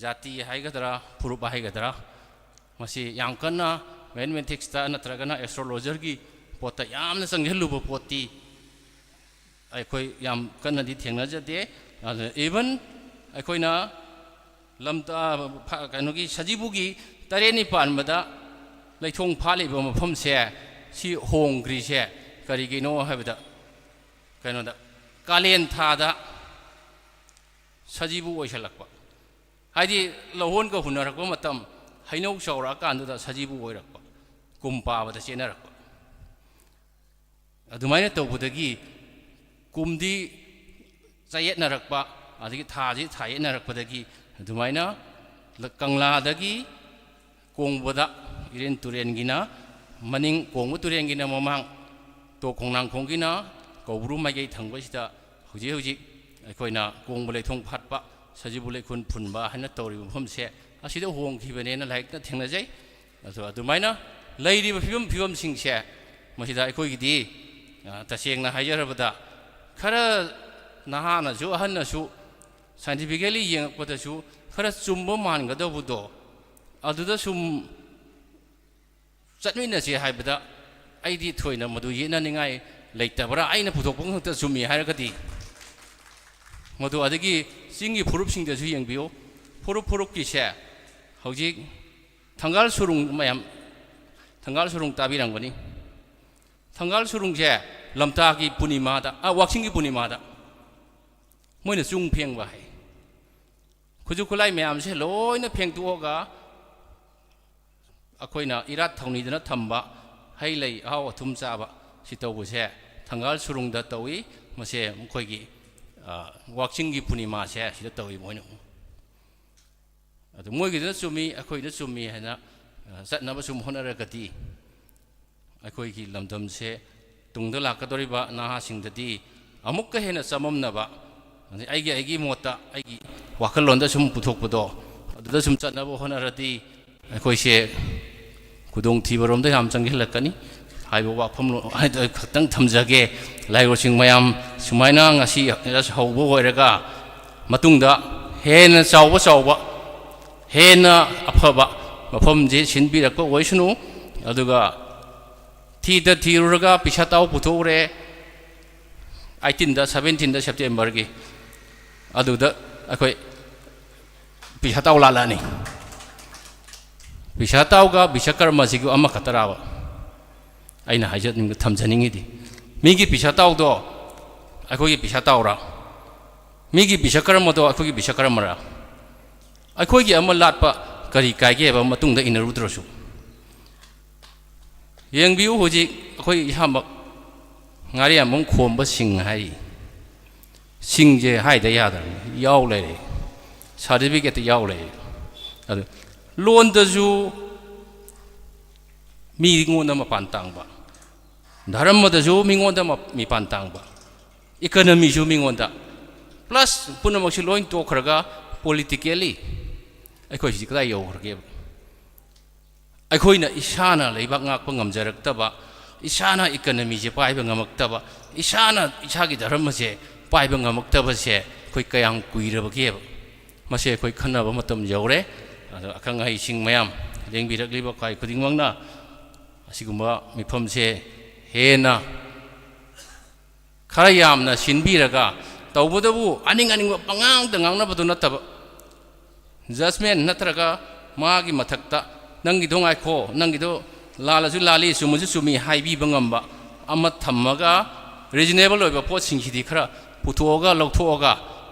ꯖꯥꯇꯤ ꯍꯥꯏꯒꯗ꯭ꯔꯥ, ꯐꯨꯔꯨꯞ ꯍꯥꯏꯒꯗ꯭ꯔꯥ, ꯃꯁꯤ ꯌꯥꯝ ꯀꯟꯅ ꯃꯦꯊꯃꯦꯇꯤꯛꯁꯇ ꯅꯠꯇ꯭ꯔꯒꯅ ꯑꯦꯁꯇ꯭ꯔꯣꯂꯣꯖꯔꯒꯤ ꯄꯣꯠꯇ ꯌꯥꯝꯅ ꯆꯪꯁꯤꯜꯂꯨꯕ ꯄꯣꯠꯇꯤ ꯑꯩꯈꯣꯏ ꯌꯥꯝ ꯀꯟꯅꯗꯤ ꯊꯦꯡꯅꯖꯗꯦ꯫ ꯑꯗꯨ ꯏꯚꯟ ꯑꯩꯈꯣꯏꯅ ꯂꯝ, ꯀꯩꯅꯣꯒꯤ ꯁꯖꯤꯕꯨꯒꯤ ꯇꯔꯦꯠꯅꯤ ꯄꯥꯟꯕꯗ ꯂꯩꯊꯣꯡ ꯐꯥꯠꯂꯤꯕ ꯃꯐꯝꯁꯦ, ꯁꯤ ꯍꯣꯡꯈ꯭ꯔꯤꯁꯦ ꯀꯔꯤꯒꯤꯅꯣ ꯍꯥꯏꯕꯗ, ꯀꯩꯅꯣꯗ, ꯀꯥꯂꯦꯟ ꯊꯥꯗ ꯁꯖꯤꯕꯨ ꯑꯣꯏꯁꯜꯂꯛꯄ, ꯍꯥꯏꯗꯤ ꯂꯧꯍꯣꯟꯒ ꯍꯨꯟꯅꯔꯛꯄ ꯃꯇꯝ, ꯍꯩꯅꯧ ꯆꯥꯎꯔꯛꯑꯀꯥꯟꯗꯨꯗ ꯁꯖꯤꯕꯨ ꯑꯣꯏꯔꯛꯄ, ꯀꯨꯝ ꯄꯥꯕꯗ ꯆꯦꯟꯅꯔꯛꯄ꯫ ꯑꯗꯨꯃꯥꯏꯅ ꯇꯧꯕꯗꯒꯤ ꯀꯨꯝꯗꯤ ꯆꯌꯦꯠꯅꯔꯛꯄ, ꯑꯗꯒꯤ ꯊꯥꯁꯤ ꯊꯥ ꯌꯦꯠꯅꯔꯛꯄꯗꯒꯤ ꯑꯗꯨꯃꯥꯏꯅ ꯀꯪꯂꯥꯗꯒꯤ ꯀꯣꯡꯕꯗ ꯏꯔꯦꯟ ꯇꯨꯔꯦꯟꯒꯤꯅ ꯃꯅꯤꯡ, ꯀꯣꯡꯕ ꯇꯨꯔꯦꯟꯒꯤꯅ ꯃꯃꯥꯡ, ꯇꯣꯞ ꯈꯣꯡꯅꯥꯡꯈꯣꯡꯒꯤꯅ ꯀꯧꯕ꯭ꯔꯨ ꯃꯥꯏꯀꯩ ꯊꯪꯕꯁꯤꯗ ꯍꯧꯖꯤꯛ ꯍꯧꯖꯤꯛ ꯑꯩꯈꯣꯏꯅ ꯀꯣꯡꯕ ꯂꯩꯊꯣꯡ ꯐꯥꯠꯄ, ꯁꯖꯤꯕꯨ ꯂꯩꯈꯨꯟ ꯐꯨꯟꯕ ꯍꯥꯏꯅ ꯇꯧꯔꯤꯕ ꯃꯐꯝꯁꯦ, ꯑꯁꯤꯗ ꯍꯣꯡꯈꯤꯕꯅꯦꯅ ꯂꯥꯏꯔꯤꯛꯇ ꯊꯦꯡꯅꯖꯩ꯫ ꯑꯗꯣ ꯑꯗꯨꯃꯥꯏꯅ ꯂꯩꯔꯤꯕ ꯐꯤꯕꯝ, ꯐꯤꯕꯝꯁꯤꯡꯁꯦ, ꯃꯁꯤꯗ ꯑꯩꯈꯣꯏꯒꯤꯗꯤ, ꯑ, ꯇꯁꯦꯡꯅ ꯍꯥꯏꯖꯔꯕꯗ, ꯈꯔ ꯅꯍꯥꯅꯁꯨ ꯑꯍꯟꯅꯁꯨ ꯁꯥꯏꯟꯇꯤꯐꯤꯀꯦꯂꯤ ꯌꯦꯡꯉꯛꯄꯗꯁꯨ ꯈꯔ ꯆꯨꯝꯕ ꯃꯥꯟꯒꯗꯧꯕꯗꯣ, ꯑꯗꯨꯗ ꯁꯨꯝ ꯆꯠꯃꯤꯟꯅꯁꯤ ꯍꯥꯏꯕꯗ ꯑꯩꯗꯤ ꯊꯣꯏꯅ ꯃꯗꯨ ꯌꯦꯠꯅꯅꯤꯡꯉꯥꯏ ꯂꯩꯇꯕ꯭ꯔꯥ? ꯑꯩꯅ ꯄꯨꯊꯣꯛꯄ ꯈꯛꯇ ꯆꯨꯝꯃꯤ ꯍꯥꯏꯔꯒꯗꯤ ꯃꯗꯨ꯫ ꯑꯗꯒꯤ ꯆꯤꯡꯒꯤ ꯐꯨꯔꯨꯞꯁꯤꯡꯗꯁꯨ ꯌꯦꯡꯕꯤꯌꯨ꯫ ꯐꯨꯔꯨꯞ ꯐꯨꯔꯨꯞꯀꯤꯁꯦ ꯍꯧꯖꯤꯛ ꯊꯪꯒꯥꯜ ꯁꯨꯔꯨꯡ ꯃꯌꯥꯝ, ꯊꯪꯒꯥꯜ ꯁꯨꯔꯨꯡ ꯇꯥꯕꯤꯔꯝꯒꯅꯤ꯫ ꯊꯪꯒꯥꯜ ꯁꯨꯔꯨꯡꯁꯦ ꯂꯝꯇꯥꯒꯤ ꯄꯨꯔꯅꯤꯃꯥꯗ, ꯑ, ꯋꯥꯛꯆꯤꯡꯒꯤ ꯄꯨꯔꯅꯤꯃꯥꯗ ꯃꯣꯏꯅ ꯆꯨꯡ ꯐꯦꯡꯕ ꯍꯥꯏ꯫ ꯈꯨꯠꯁꯨ ꯈꯨꯠꯂꯥꯏ ꯃꯌꯥꯝꯁꯦ ꯂꯣꯏꯅ ꯐꯦꯡꯗꯣꯛꯑꯒ ꯑꯩꯈꯣꯏꯅ ꯏꯔꯥꯠ ꯊꯧꯅꯤꯗꯅ ꯊꯝꯕ ꯍꯩ ꯂꯩ ꯑꯍꯥꯎ ꯑꯊꯨꯝ ꯆꯥꯕ ꯁꯤ ꯇꯧꯕꯁꯦ ꯊꯪꯒꯥꯜ ꯁꯨꯔꯨꯡꯗ ꯇꯧꯏ꯫ ꯃꯁꯦ ꯃꯈꯣꯏꯒꯤ, ꯑ, ꯋꯥꯛꯆꯤꯡꯒꯤ ꯄꯨꯔꯅꯤꯃꯥꯁꯦ ꯁꯤꯗ ꯇꯧꯏ ꯃꯣꯏꯅ꯫ ꯑꯗꯨ ꯃꯣꯏꯒꯤꯗꯨꯅ ꯆꯨꯝꯃꯤ, ꯑꯩꯈꯣꯏꯗ ꯆꯨꯝꯃꯤ ꯍꯥꯏꯅ, ꯑ, ꯆꯠꯅꯕ ꯁꯨꯝ ꯍꯣꯠꯅꯔꯒꯗꯤ ꯑꯩꯈꯣꯏꯒꯤ ꯂꯝꯗꯝꯁꯦ ꯇꯨꯡꯗ ꯂꯥꯛꯀꯗꯧꯔꯤꯕ ꯅꯍꯥꯁꯤꯡꯗꯗꯤ ꯑꯃꯨꯛꯀ ꯍꯦꯟꯅ ꯆꯃꯝꯅꯕ, ꯑꯗꯩ ꯑꯩꯒꯤ, ꯑꯩꯒꯤ ꯃꯣꯠꯇ, ꯑꯩꯒꯤ ꯋꯥꯈꯜꯂꯣꯟꯗ ꯁꯨꯝ ꯄꯨꯊꯣꯛꯄꯗꯣ, ꯑꯗꯨꯗ ꯁꯨꯝ ꯆꯠꯅꯕ ꯍꯣꯠꯅꯔꯗꯤ ꯑꯩꯈꯣꯏꯁꯦ ꯈꯨꯗꯣꯡꯊꯤꯕꯔꯣꯝꯗ ꯌꯥꯝ ꯆꯪꯁꯤꯜꯂꯛꯀꯅꯤ ꯍꯥꯏꯕ ꯋꯥꯐꯝ ꯍꯥꯏꯗꯣ ꯈꯛꯇꯪ ꯊꯝꯖꯒꯦ꯫ ꯂꯥꯏꯔꯣꯁꯤꯡ ꯃꯌꯥꯝ, ꯁꯨꯃꯥꯏꯅ ꯉꯁꯤ ꯍꯧꯕ ꯑꯣꯏꯔꯒ ꯃꯇꯨꯡꯗ ꯍꯦꯟꯅ ꯆꯥꯎꯕ ꯆꯥꯎꯕ, ꯍꯦꯟꯅ ꯑꯐꯕ ꯃꯐꯝꯁꯦ ꯁꯤꯟꯕꯤꯔꯛꯄ ꯑꯣꯏꯁꯅꯨ꯫ ꯑꯗꯨꯒ ꯊꯤꯗ ꯊꯤꯔꯨꯔꯒ ꯄꯤꯁꯥ ꯇꯥꯎ ꯄꯨꯊꯣꯛꯎꯔꯦ, ꯑꯩꯠꯇꯤꯟꯗ, ꯁꯕꯦꯟꯇꯤꯟꯗ ꯁꯦꯞꯇꯦꯝꯕꯔꯒꯤ꯫ ꯑꯗꯨꯗ ꯑꯩꯈꯣꯏ ꯄꯤꯁꯥ ꯇꯥꯎ ꯂꯥꯜꯂꯛꯑꯅꯤ꯫ ꯄꯤꯁꯥ ꯇꯥꯎꯒ ꯕꯤꯁꯀꯔꯃꯁꯤꯒ ꯑꯃꯈꯛꯇꯔꯥꯕ? ꯑꯩꯅ ꯍꯥꯏꯖꯅꯤꯡꯕ, ꯊꯝꯖꯅꯤꯡꯉꯤꯗꯤ, ꯃꯤꯒꯤ ꯄꯤꯁꯥ ꯇꯥꯎꯗꯣ ꯑꯩꯈꯣꯏꯒꯤ ꯄꯤꯁꯥ ꯇꯥꯎꯔꯥ? ꯃꯤꯒꯤ ꯕꯤꯁꯀꯔꯃꯗꯣ ꯑꯩꯈꯣꯏꯒꯤ ꯕꯤꯁꯀꯔꯃꯔꯥ? ꯑꯩꯈꯣꯏꯒꯤ ꯑꯃ ꯂꯥꯠꯄ ꯀꯔꯤ ꯀꯥꯏꯒꯦꯕ, ꯃꯇꯨꯡꯗ ꯏꯟꯅꯔꯨꯗ꯭ꯔꯁꯨ? ꯌꯦꯡꯕꯤꯌꯨ, ꯍꯧꯖꯤꯛ ꯑꯩꯈꯣꯏ ꯏꯁꯥꯃꯛ ꯉꯥꯔꯤꯌꯥꯟꯕꯝ ꯈꯣꯝꯕ ꯁꯤꯡ ꯍꯥꯏꯔꯤ꯫ ꯁꯤꯡꯁꯦ ꯍꯥꯏꯗ ꯌꯥꯗ꯭ꯔꯕꯅꯤ, ꯌꯥꯎ ꯂꯩꯔꯦ, ꯁꯥꯔꯇꯤꯐꯤꯀꯦꯠꯇ ꯌꯥꯎ ꯂꯩꯔꯦ꯫ ꯑꯗꯨ ꯂꯣꯟꯗꯁꯨ ꯃꯤꯉꯣꯟꯗ ꯃꯄꯥꯟ ꯇꯥꯡꯕ, ꯙꯔꯃꯗꯁꯨ ꯃꯤꯉꯣꯟꯗ ꯃ-, ꯃꯤꯄꯥꯟ ꯇꯥꯡꯕ, ꯏꯀꯅꯃꯤꯁꯨ ꯃꯤꯉꯣꯟꯗ, ꯄ꯭ꯂꯁ ꯄꯨꯝꯅꯃꯛꯁꯤ ꯂꯣꯏ ꯇꯣꯛꯈ꯭ꯔꯒ ꯄꯣꯂꯤꯇꯤꯀꯦꯜꯂꯤ ꯑꯩꯈꯣꯏ ꯍꯧꯖꯤꯛ ꯀꯗꯥꯏ ꯌꯧꯈ꯭ꯔꯒꯦꯕ? ꯑꯩꯈꯣꯏꯅ ꯏꯁꯥꯅ ꯂꯩꯕꯥꯛ ꯉꯥꯛꯄ ꯉꯝꯖꯔꯛꯇꯕ, ꯏꯁꯥꯅ ꯏꯀꯅꯃꯤꯁꯦ ꯄꯥꯏꯕ ꯉꯝꯃꯛꯇꯕ, ꯏꯁꯥꯅ ꯏꯁꯥꯒꯤ ꯙꯔꯃꯁꯦ ꯄꯥꯏꯕ ꯉꯝꯃꯛꯇꯕꯁꯦ ꯑꯩꯈꯣꯏ ꯀꯌꯥꯝ ꯀꯨꯏꯔꯕꯒꯦꯕ? ꯃꯁꯤ ꯑꯩꯈꯣꯏ ꯈꯟꯅꯕ ꯃꯇꯝ ꯌꯧꯔꯦ꯫ ꯑꯗꯣ ꯑꯈꯪ ꯑꯍꯩꯁꯤꯡ ꯃꯌꯥꯝ, ꯂꯦꯡꯕꯤꯔꯛꯂꯤꯕ ꯑꯩꯈꯣꯏ ꯈꯨꯗꯤꯡꯃꯛꯅ ꯑꯁꯤꯒꯨꯝꯕ ꯃꯤꯐꯝꯁꯦ ꯍꯦꯟꯅ ꯈꯔ ꯌꯥꯝꯅ ꯁꯤꯟꯕꯤꯔꯒ, ꯇꯧꯕꯇꯕꯨ ꯑꯅꯤꯡ ꯑꯅꯤꯡꯕ ꯄꯉꯥꯡꯗ ꯉꯥꯡꯅꯕꯗꯨ ꯅꯠꯇꯕ, ꯖꯁꯃꯦꯟ ꯅꯠꯇ꯭ꯔꯒ ꯃꯥꯒꯤ ꯃꯊꯛꯇ, "ꯅꯪꯒꯤꯗꯣ ꯉꯥꯏꯈꯣ, ꯅꯪꯒꯤꯗꯣ ꯂꯥꯜꯂꯁꯨ ꯂꯥꯜꯂꯤ, ꯆꯨꯝꯃꯁꯨ ꯆꯨꯝꯃꯤ" ꯍꯥꯏꯕꯤꯕ ꯉꯝꯕ ꯑꯃ ꯊꯝꯃꯒ, ꯔꯤꯖꯅꯦꯕꯜ ꯑꯣꯏꯕ ꯄꯣꯠꯁꯤꯡꯁꯤꯗꯤ ꯈꯔ ꯄꯨꯊꯣꯛꯑꯒ, ꯂꯧꯊꯣꯛꯑꯒ,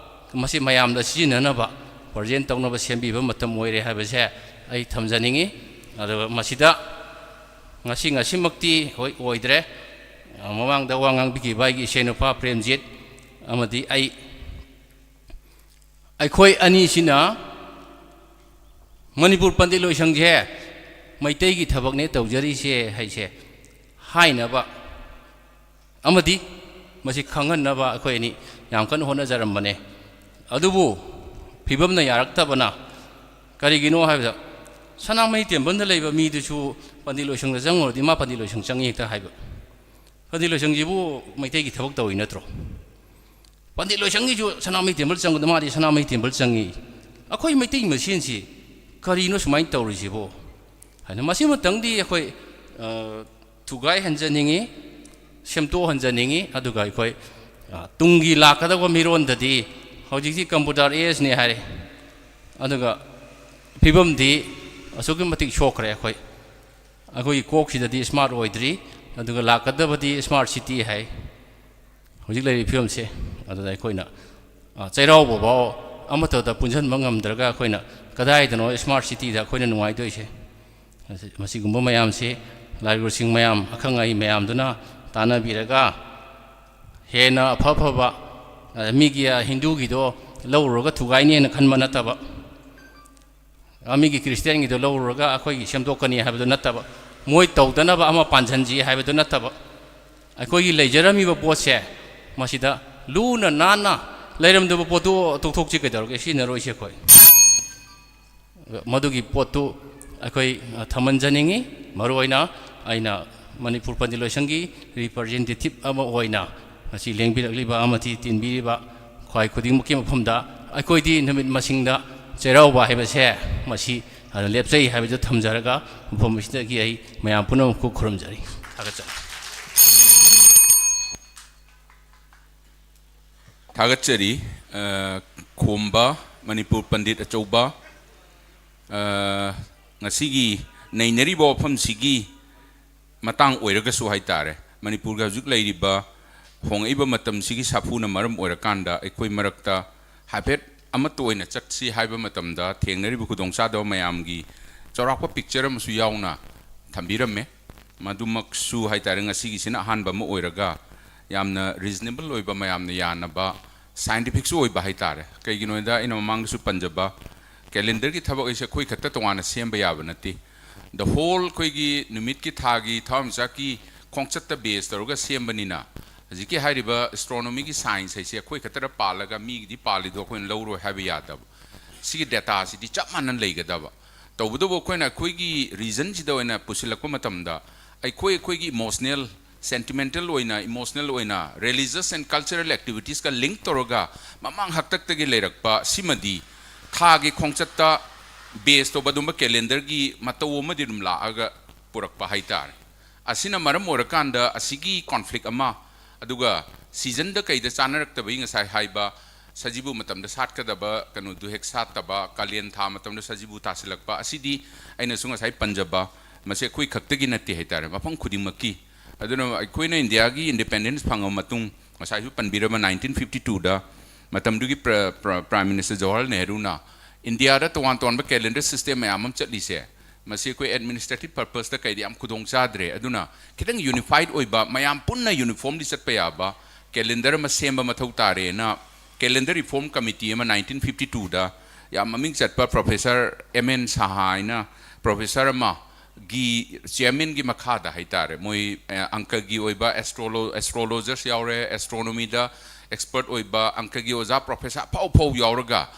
ꯃꯁꯤ ꯃꯌꯥꯝꯗ ꯁꯤꯖꯤꯟꯅꯅꯕ ꯄ꯭ꯔꯖꯦꯟ ꯇꯧꯅꯕ ꯁꯦꯝꯕꯤꯕ ꯃꯇꯝ ꯑꯣꯏꯔꯦ ꯍꯥꯏꯕꯁꯦ ꯑꯩ ꯊꯝꯖꯅꯤꯡꯉꯤ꯫ ꯑꯗꯨꯒ ꯃꯁꯤꯗ ꯉꯁꯤ, ꯉꯁꯤꯃꯛꯇꯤ ꯍꯣꯏ ꯑꯣꯏꯗ꯭ꯔꯦ, ꯃꯃꯥꯡꯗ ꯋꯥ ꯉꯥꯡꯕꯤꯈꯤꯕ ꯑꯩꯒꯤ ꯏꯆꯦ ꯅꯨꯄꯥ ꯄ꯭ꯔꯦꯝꯖꯤꯠ ꯑꯃꯗꯤ ꯑꯩ, ꯑꯩꯈꯣꯏ ꯑꯅꯤꯁꯤꯅ ꯃꯅꯤꯄꯨꯔ ꯄꯟꯗꯤꯠ ꯂꯣꯏꯁꯪꯁꯦ ꯃꯩꯇꯩꯒꯤ ꯊꯕꯛꯅꯦ ꯇꯧꯖꯔꯤꯁꯦ ꯍꯥꯏꯁꯦ ꯍꯥꯏꯅꯕ ꯑꯃꯗꯤ ꯃꯁꯤ ꯈꯪꯍꯟꯅꯕ ꯑꯩꯈꯣꯏ ꯑꯅꯤ ꯌꯥꯝ ꯀꯟꯅ ꯍꯣꯠꯅꯖꯔꯝꯕꯅꯦ꯫ ꯑꯗꯨꯕꯨ ꯐꯤꯕꯝꯅ ꯌꯥꯔꯛꯇꯕꯅ, ꯀꯔꯤꯒꯤꯅꯣ ꯍꯥꯏꯕꯗ, ꯁꯅꯥꯃꯍꯤ ꯇꯦꯝꯄꯜꯗ ꯂꯩꯕ ꯃꯤꯗꯨꯁꯨ ꯄꯟꯗꯤꯠ ꯂꯣꯏꯁꯪꯗ ꯆꯪꯉꯨꯔꯗꯤ ꯃꯥ ꯄꯟꯗꯤꯠ ꯂꯣꯏꯁꯪ ꯆꯪꯉꯤ ꯍꯦꯛꯇ ꯍꯥꯏꯕ꯫ ꯄꯟꯗꯤꯠ ꯂꯣꯏꯁꯪꯁꯤꯕꯨ ꯃꯩꯇꯩꯒꯤ ꯊꯕꯛ ꯇꯧꯔꯤ ꯅꯠꯇ꯭ꯔꯣ? ꯄꯟꯗꯤꯠ ꯂꯣꯏꯁꯪꯒꯤꯁꯨ ꯁꯅꯥꯃꯍꯤ ꯇꯦꯝꯄꯜ ꯆꯪꯕꯗ ꯃꯥꯗꯤ ꯁꯅꯥꯃꯍꯤ ꯇꯦꯝꯄꯜ ꯆꯪꯉꯤ꯫ ꯑꯩꯈꯣꯏ ꯃꯩꯇꯩ ꯃꯁꯦꯟꯁꯤ ꯀꯔꯤꯅꯣ ꯁꯨꯃꯥꯏꯅ ꯇꯧꯔꯤꯁꯤꯕꯣ ꯍꯥꯏꯅ ꯃꯁꯤꯃꯇꯪꯗꯤ ꯑꯩꯈꯣꯏ, ꯑ, ꯊꯨꯒꯥꯏꯍꯟꯖꯅꯤꯡꯉꯤ, ꯁꯦꯝꯗꯣꯛꯍꯟꯖꯅꯤꯡꯉꯤ꯫ ꯑꯗꯨꯒ ꯑꯩꯈꯣꯏ, ꯑ, ꯇꯨꯡꯒꯤ ꯂꯥꯛꯀꯗꯧꯕ ꯃꯤꯔꯣꯟꯗꯗꯤ ꯍꯧꯖꯤꯛꯇꯤ ꯀꯝꯄ꯭ꯌꯨꯇꯔ ꯑꯦꯖꯅꯤ ꯍꯥꯏꯔꯦ, ꯑꯗꯨꯒ ꯐꯤꯕꯝꯗꯤ ꯑꯁꯨꯛꯀꯤ ꯃꯇꯤꯛ ꯁꯣꯛꯈ꯭ꯔꯦ꯫ ꯑꯩꯈꯣꯏ, ꯑꯩꯈꯣꯏꯒꯤ ꯀꯣꯛꯁꯤꯗꯗꯤ ꯁ꯭ꯃꯥꯔꯠ ꯑꯣꯏꯗ꯭ꯔꯤ, ꯑꯗꯨꯒ ꯂꯥꯛꯀꯗꯕꯗꯤ ꯁ꯭ꯃꯥꯔꯠ ꯁꯤꯇꯤ ꯍꯥꯏ꯫ ꯍꯧꯖꯤꯛ ꯂꯩꯔꯤꯕ ꯐꯤꯕꯝꯁꯦ, ꯑꯗꯨꯗ ꯑꯩꯈꯣꯏꯅ, ꯑ, ꯆꯩꯔꯥꯎꯕꯐꯥꯎ ꯑꯃꯠꯇꯗ ꯄꯨꯟꯁꯤꯟꯕ ꯉꯝꯗ꯭ꯔꯒ ꯑꯩꯈꯣꯏꯅ ꯀꯗꯥꯏꯗꯅꯣ ꯁ꯭ꯃꯥꯔꯠ ꯁꯤꯇꯤꯗ ꯑꯩꯈꯣꯏꯅ ꯅꯨꯡꯉꯥꯏꯗꯣꯏꯁꯦ? ꯃꯁꯤꯒꯨꯝꯕ ꯃꯌꯥꯝꯁꯤ ꯂꯥꯏꯔꯤꯛꯁꯤꯡ ꯃꯌꯥꯝ, ꯑꯈꯪ ꯑꯍꯩ ꯃꯌꯥꯝꯗꯨꯅ ꯇꯥꯟꯅꯕꯤꯔꯒ ꯍꯦꯟꯅ ꯑꯐ ꯑꯐꯕ, ꯑ, ꯃꯤꯒꯤ, ꯑ, ꯍꯤꯟꯗꯨꯒꯤꯗꯣ ꯂꯧꯔꯨꯔꯒ ꯊꯨꯒꯥꯏꯅꯦꯅ ꯈꯟꯕ ꯅꯠꯇꯕ, ꯑ, ꯃꯤꯒꯤ ꯈ꯭ꯔꯤꯁꯇꯤꯌꯥꯟꯒꯤꯗꯣ ꯂꯧꯔꯨꯔꯒ ꯑꯩꯈꯣꯏꯒꯤ ꯁꯦꯝꯗꯣꯛꯀꯅꯤ ꯍꯥꯏꯕꯗꯨ ꯅꯠꯇꯕ, ꯃꯣꯏ ꯇꯧꯗꯅꯕ ꯑꯃ ꯄꯥꯟꯁꯤꯟꯁꯤ ꯍꯥꯏꯕꯗꯨ ꯅꯠꯇꯕ, ꯑꯩꯈꯣꯏꯒꯤ ꯂꯩꯖꯔꯝꯃꯤꯕ ꯄꯣꯠꯁꯦ ꯃꯁꯤꯗ ꯂꯨꯅ ꯅꯥꯟꯅ ꯂꯩꯔꯝꯗꯕ ꯄꯣꯠꯇꯨ ꯇꯣꯛꯊꯣꯛꯁꯤ ꯀꯩꯗꯧꯔꯒꯦ? ꯁꯤꯖꯤꯟꯅꯔꯣꯏꯁꯤ ꯑꯩꯈꯣꯏ꯫ ꯃꯗꯨꯒꯤ ꯄꯣꯠꯇꯨ ꯑꯩꯈꯣꯏ, ꯑ, ꯊꯝꯍꯟꯖꯅꯤꯡꯉꯤ꯫ ꯃꯔꯨꯑꯣꯏꯅ ꯑꯩꯅ ꯃꯅꯤꯄꯨꯔ ꯄꯟꯗꯤꯠ ꯂꯣꯏꯁꯪꯒꯤ ꯔꯤꯄ꯭ꯔꯖꯦꯟꯇꯦꯇꯤꯚ ꯑꯃ ꯑꯣꯏꯅ ꯉꯁꯤ ꯂꯦꯡꯕꯤꯔꯛꯂꯤꯕ ꯑꯃꯗꯤ ꯇꯤꯟꯕꯤꯔꯤꯕ ꯈ꯭ꯋꯥꯏ ꯈꯨꯗꯤꯡꯃꯛꯀꯤ ꯃꯐꯝꯗ ꯑꯩꯈꯣꯏꯗꯤ ꯅꯨꯃꯤꯠ ꯃꯁꯤꯡꯗ ꯆꯩꯔꯥꯎꯕ ꯍꯥꯏꯕꯁꯦ ꯃꯁꯤ, ꯑ, ꯂꯦꯞꯆꯩ ꯍꯥꯏꯕꯗꯨ ꯊꯝꯖꯔꯒ ꯃꯐꯝ ꯑꯁꯤꯗꯒꯤ ꯑꯩ ꯃꯌꯥꯝ ꯄꯨꯝꯅꯃꯛꯄꯨ ꯈꯨꯔꯨꯝꯖꯔꯤ꯫ ꯊꯥꯒꯠꯆꯔꯤ꯫ ꯊꯥꯒꯠꯆꯔꯤ, ꯑ, ꯈꯣꯝꯕ ꯃꯅꯤꯄꯨꯔ ꯄꯟꯗꯤꯠ ꯑꯆꯧꯕ꯫ ꯑ, ꯉꯁꯤꯒꯤ ꯅꯩꯅꯔꯤꯕ ꯋꯥꯐꯝꯁꯤꯒꯤ ꯃꯇꯥꯡ ꯑꯣꯏꯔꯒꯁꯨ ꯍꯥꯏꯇꯥꯔꯦ, ꯃꯅꯤꯄꯨꯔꯒꯤ ꯍꯧꯖꯤꯛ ꯂꯩꯔꯤꯕ ꯍꯣꯡꯉꯛꯏꯕ ꯃꯇꯝꯁꯤꯒꯤ ꯁꯥꯐꯨꯅ ꯃꯔꯝ ꯑꯣꯏꯔꯀꯥꯟꯗ ꯑꯩꯈꯣꯏ ꯃꯔꯛꯇ ꯍꯥꯏꯐꯦꯠ ꯑꯃꯠꯇ ꯑꯣꯏꯅ ꯆꯠꯁꯤ ꯍꯥꯏꯕ ꯃꯇꯝꯗ ꯊꯦꯡꯅꯔꯤꯕ ꯈꯨꯗꯣꯡꯆꯥꯗꯕ ꯃꯌꯥꯝꯒꯤ ꯆꯥꯎꯔꯥꯛꯄ picture ꯑꯃꯁꯨ ꯌꯥꯎꯅ ꯊꯝꯕꯤꯔꯝꯃꯦ꯫ ꯃꯗꯨꯃꯛꯁꯨ ꯍꯥꯏꯇꯥꯔꯦ, ꯉꯁꯤꯒꯤꯁꯤꯅ ꯑꯍꯥꯟꯕ ꯑꯃ ꯑꯣꯏꯔꯒ ꯌꯥꯝꯅ reasonable ꯑꯣꯏꯕ, ꯃꯌꯥꯝꯅ ꯌꯥꯅꯕ, scientificꯁꯨ ꯑꯣꯏꯕ ꯍꯥꯏꯇꯥꯔꯦ꯫ ꯀꯩꯒꯤꯅꯣ ꯍꯥꯏꯗ ꯑꯩꯅ ꯃꯃꯥꯡꯗꯁꯨ ꯄꯟꯖꯕ calendarꯒꯤ ꯊꯕꯛ ꯑꯁꯦ ꯑꯩꯈꯣꯏ ꯈꯛꯇ ꯇꯣꯉꯥꯟꯅ ꯁꯦꯝꯕ ꯌꯥꯕ ꯅꯠꯇꯦ꯫ The whole ꯑꯩꯈꯣꯏꯒꯤ ꯅꯨꯃꯤꯠꯀꯤ, ꯊꯥꯒꯤ, ꯊꯋꯥꯟꯃꯤꯆꯥꯛꯀꯤ ꯈꯣꯡꯆꯠꯇ base ꯇꯧꯔꯒ ꯁꯦꯝꯕꯅꯤꯅ ꯍꯧꯖꯤꯛꯀꯤ ꯍꯥꯏꯔꯤꯕ astronomyꯒꯤ science ꯍꯥꯏꯁꯦ ꯑꯩꯈꯣꯏ ꯈꯛꯇꯔ ꯄꯥꯜꯂꯒ ꯃꯤꯒꯤꯗꯤ ꯄꯥꯜꯂꯤꯗꯣ ꯑꯩꯈꯣꯏꯅ ꯂꯧꯔꯣꯏ ꯍꯥꯏꯕ ꯌꯥꯗꯕ꯫ ꯁꯤꯒꯤ dataꯁꯤꯗꯤ ꯆꯞ ꯃꯥꯟꯅꯅ ꯂꯩꯒꯗꯕ꯫ ꯇꯧꯕꯇꯕꯨ ꯑꯩꯈꯣꯏꯅ ꯑꯩꯈꯣꯏꯒꯤ regionꯁꯤꯗ ꯑꯣꯏꯅ ꯄꯨꯁꯤꯜꯂꯛꯄ ꯃꯇꯝꯗ ꯑꯩꯈꯣꯏ ꯑꯩꯈꯣꯏꯒꯤ emotional, sentimental ꯑꯣꯏꯅ, emotional ꯑꯣꯏꯅ religious and cultural activitiesꯀ link ꯇꯧꯔꯒ ꯃꯃꯥꯡ ꯍꯥꯛꯇꯛꯇꯒꯤ ꯂꯩꯔꯛꯄ ꯁꯤꯃꯗꯤ ꯊꯥꯒꯤ ꯈꯣꯡꯆꯠꯇ base ꯇꯧꯕ ꯑꯗꯨꯝꯕ calendarꯒꯤ ꯃꯇꯧ ꯑꯃꯗꯤ ꯑꯗꯨꯝ ꯂꯥꯛꯑꯒ ꯄꯨꯔꯛꯄ ꯍꯥꯏꯇꯥꯔꯦ꯫ ꯑꯁꯤꯅ ꯃꯔꯝ ꯑꯣꯏꯔꯀꯥꯟꯗ ꯑꯁꯤꯒꯤ conflict ꯑꯃ, ꯑꯗꯨꯒ seasonꯗ ꯀꯩꯗ ꯆꯥꯅꯔꯛꯇꯕꯒꯤ ꯉꯁꯥꯏ ꯍꯥꯏꯕ ꯁꯖꯤꯕꯨ ꯃꯇꯝꯗ ꯁꯥꯠꯀꯗꯕ ꯀꯩꯅꯣꯗꯨ ꯍꯦꯛ ꯁꯥꯠꯇꯕ, ꯀꯥꯂꯦꯟ ꯊꯥ ꯃꯇꯝꯗ ꯁꯖꯤꯕꯨ ꯇꯥꯁꯤꯜꯂꯛꯄ, ꯑꯁꯤꯗꯤ ꯑꯩꯅꯁꯨ ꯉꯁꯥꯏ ꯄꯟꯖꯕ, ꯃꯁꯤ ꯑꯩꯈꯣꯏ ꯈꯛꯇꯒꯤ ꯅꯠꯇꯦ ꯍꯥꯏꯇꯥꯔꯦ, ꯃꯐꯝ ꯈꯨꯗꯤꯡꯃꯛꯀꯤ꯫ ꯑꯗꯨꯅ ꯑꯩꯈꯣꯏꯅ ꯏꯟꯗꯤꯌꯥꯒꯤ independence ꯐꯪꯉꯕ ꯃꯇꯨꯡ, ꯉꯁꯥꯏꯁꯨ ꯄꯟꯕꯤꯔꯕ nineteen fifty twoꯗ ꯃꯇꯝꯗꯨꯒꯤ Pri-, Pri-, Prime Minister Jawaharlal ꯅꯦꯍꯔꯨꯅ ꯏꯟꯗꯤꯌꯥꯗ ꯇꯣꯉꯥꯟ ꯇꯣꯉꯥꯟꯕ calendar system ꯃꯌꯥꯝ ꯑꯃ ꯆꯠꯂꯤꯁꯦ, ꯃꯁꯤ ꯑꯩꯈꯣꯏ administrative purposeꯇ ꯀꯩꯗ ꯌꯥꯝ ꯈꯨꯗꯣꯡ ꯆꯥꯗ꯭ꯔꯦ, ꯑꯗꯨꯅ ꯈꯤꯇꯪ unified ꯑꯣꯏꯕ, ꯃꯌꯥꯝ ꯄꯨꯟꯅ uniformly ꯆꯠꯄ ꯌꯥꯕ calendar ꯑꯃ ꯁꯦꯝꯕ ꯃꯊꯧ ꯇꯥꯔꯦꯅ Calendar Reform Committee ꯑꯃ nineteen fifty twoꯗ ꯌꯥꯝ ꯃꯃꯤꯡ ꯆꯠꯄ Professor M N Saha ꯍꯥꯏꯅ professor ꯑꯃꯒꯤ chairmanꯒꯤ ꯃꯈꯥꯗ ꯍꯥꯏꯇꯥꯔꯦ, ꯃꯣꯏ, ꯑ, ꯑꯪꯀꯒꯤ ꯑꯣꯏꯕ, astrolo-, astrologers ꯌꯥꯎꯔꯦ, astronomyꯗ expert ꯑꯣꯏꯕ ꯑꯪꯀꯒꯤ ꯑꯣꯖꯥ professor ꯑꯐꯥꯎ ꯑꯐꯥꯎ ꯌꯥꯎꯔꯒ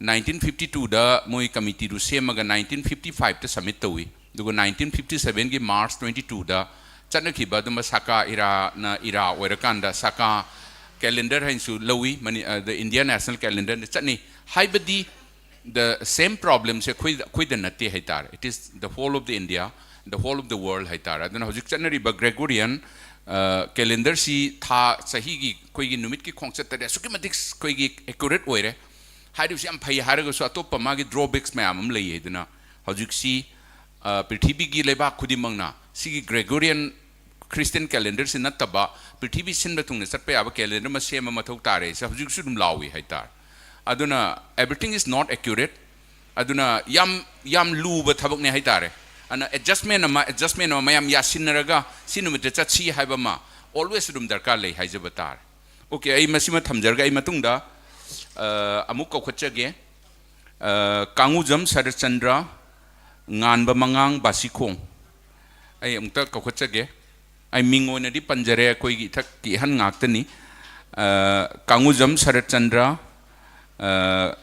nineteen fifty twoꯗ ꯃꯣꯏ committeeꯗꯨ ꯁꯦꯝꯃꯒ nineteen fifty fiveꯇ submit ꯇꯧꯏ꯫ ꯑꯗꯨꯒ nineteen fifty sevenꯒꯤ March twenty twoꯗ ꯆꯠꯅꯈꯤꯕ ꯑꯗꯨꯝꯕ Saka eraꯅ era ꯑꯣꯏꯔꯀꯥꯟꯗ Saka calendar ꯍꯥꯏꯅꯁꯨ ꯂꯧꯏ, ꯃꯅꯤ-, ꯑ, the India National Calendarꯅ ꯆꯠꯅꯩ꯫ ꯍꯥꯏꯕꯗꯤ the same problemꯁꯦ ꯑꯩꯈꯣꯏ, ꯑꯩꯈꯣꯏꯗ ꯅꯠꯇꯦ ꯍꯥꯏꯇꯥꯔꯦ, it is the whole of the India, the whole of the world ꯍꯥꯏꯇꯥꯔꯦ꯫ ꯑꯗꯨꯅ ꯍꯧꯖꯤꯛ ꯆꯠꯅꯔꯤꯕ Gregorian, ꯑ, calendarꯁꯤ ꯊꯥ, ꯆꯍꯤꯒꯤ ꯑꯩꯈꯣꯏꯒꯤ ꯅꯨꯃꯤꯠꯀꯤ ꯈꯣꯡꯆꯠꯇꯗꯤ ꯑꯁꯨꯛꯀꯤ ꯃꯇꯤꯛ ꯑꯩꯈꯣꯏꯒꯤ accurate ꯑꯣꯏꯔꯦ꯫ ꯍꯥꯏꯔꯤꯕꯁꯤ ꯌꯥꯝ ꯐꯩ ꯍꯥꯏꯔꯒꯁꯨ ꯑꯇꯣꯞꯄ ꯃꯥꯒꯤ drawbacks ꯃꯌꯥꯝ ꯑꯃ ꯂꯩ ꯍꯥꯏꯗꯅ ꯍꯧꯖꯤꯛꯁꯤ, ꯑ, ꯄ꯭ꯔꯤꯊꯤꯕꯤꯒꯤ ꯂꯩꯕꯥꯛ ꯈꯨꯗꯤꯡꯃꯛꯅ ꯁꯤꯒꯤ Gregorian Christian calendarꯁꯤ ꯅꯠꯇꯕ ꯄ꯭ꯔꯤꯊꯤꯕꯤ ꯁꯤꯟꯕ ꯊꯨꯡꯅ ꯆꯠꯄ ꯌꯥꯕ calendar ꯑꯃ ꯁꯦꯝꯕ ꯃꯊꯧ ꯇꯥꯔꯦ꯫ ꯁꯤ ꯍꯧꯖꯤꯛꯁꯨ ꯑꯗꯨꯝ ꯂꯥꯎꯏ ꯍꯥꯏꯇꯥꯔꯦ꯫ ꯑꯗꯨꯅ everything is not accurate. ꯑꯗꯨꯅ ꯌꯥꯝ ꯌꯥꯝ ꯂꯨꯕ ꯊꯕꯛꯅꯦ ꯍꯥꯏꯇꯥꯔꯦ. ꯑꯗꯨꯅ adjustment ꯑꯃ adjustment ꯑꯃ ꯃꯌꯥꯝ ꯌꯥꯁꯤꯟꯅꯔꯒ ꯁꯤ ꯅꯨꯃꯤꯠꯇ ꯆꯠꯁꯤ ꯍꯥꯏꯕ ꯑꯃ always ꯑꯗꯨꯝ ꯗꯔꯀꯥꯔ ꯂꯩ ꯍꯥꯏꯖꯕ ꯇꯥꯔꯦ꯫ Okay, ꯑꯩ ꯃꯁꯤꯃ ꯊꯝꯖꯔꯒ ꯑꯩ ꯃꯇꯨꯡꯗ ꯑ, ꯑꯃꯨꯛ ꯀꯧꯈꯠꯆꯒꯦ꯫ ꯑ, ꯀꯥꯡꯉꯨꯖꯝ ꯁꯔꯠꯆꯟꯗ꯭ꯔ, ꯉꯥꯟꯕ ꯃꯉꯥꯡ ꯕꯥꯁꯤꯈꯣꯡ꯫ ꯑꯩ ꯑꯃꯨꯛꯇ ꯀꯧꯈꯠꯆꯒꯦ꯫ ꯑꯩ ꯃꯤꯡ ꯑꯣꯏꯅꯗꯤ ꯄꯟꯖꯔꯦ, ꯑꯩꯈꯣꯏꯒꯤ ꯏꯊꯛꯀꯤ ꯑꯍꯟ ꯉꯥꯛꯇꯅꯤ꯫ ꯑ, ꯀꯥꯡꯉꯨꯖꯝ ꯁꯔꯠꯆꯟꯗ꯭ꯔ, ꯑ,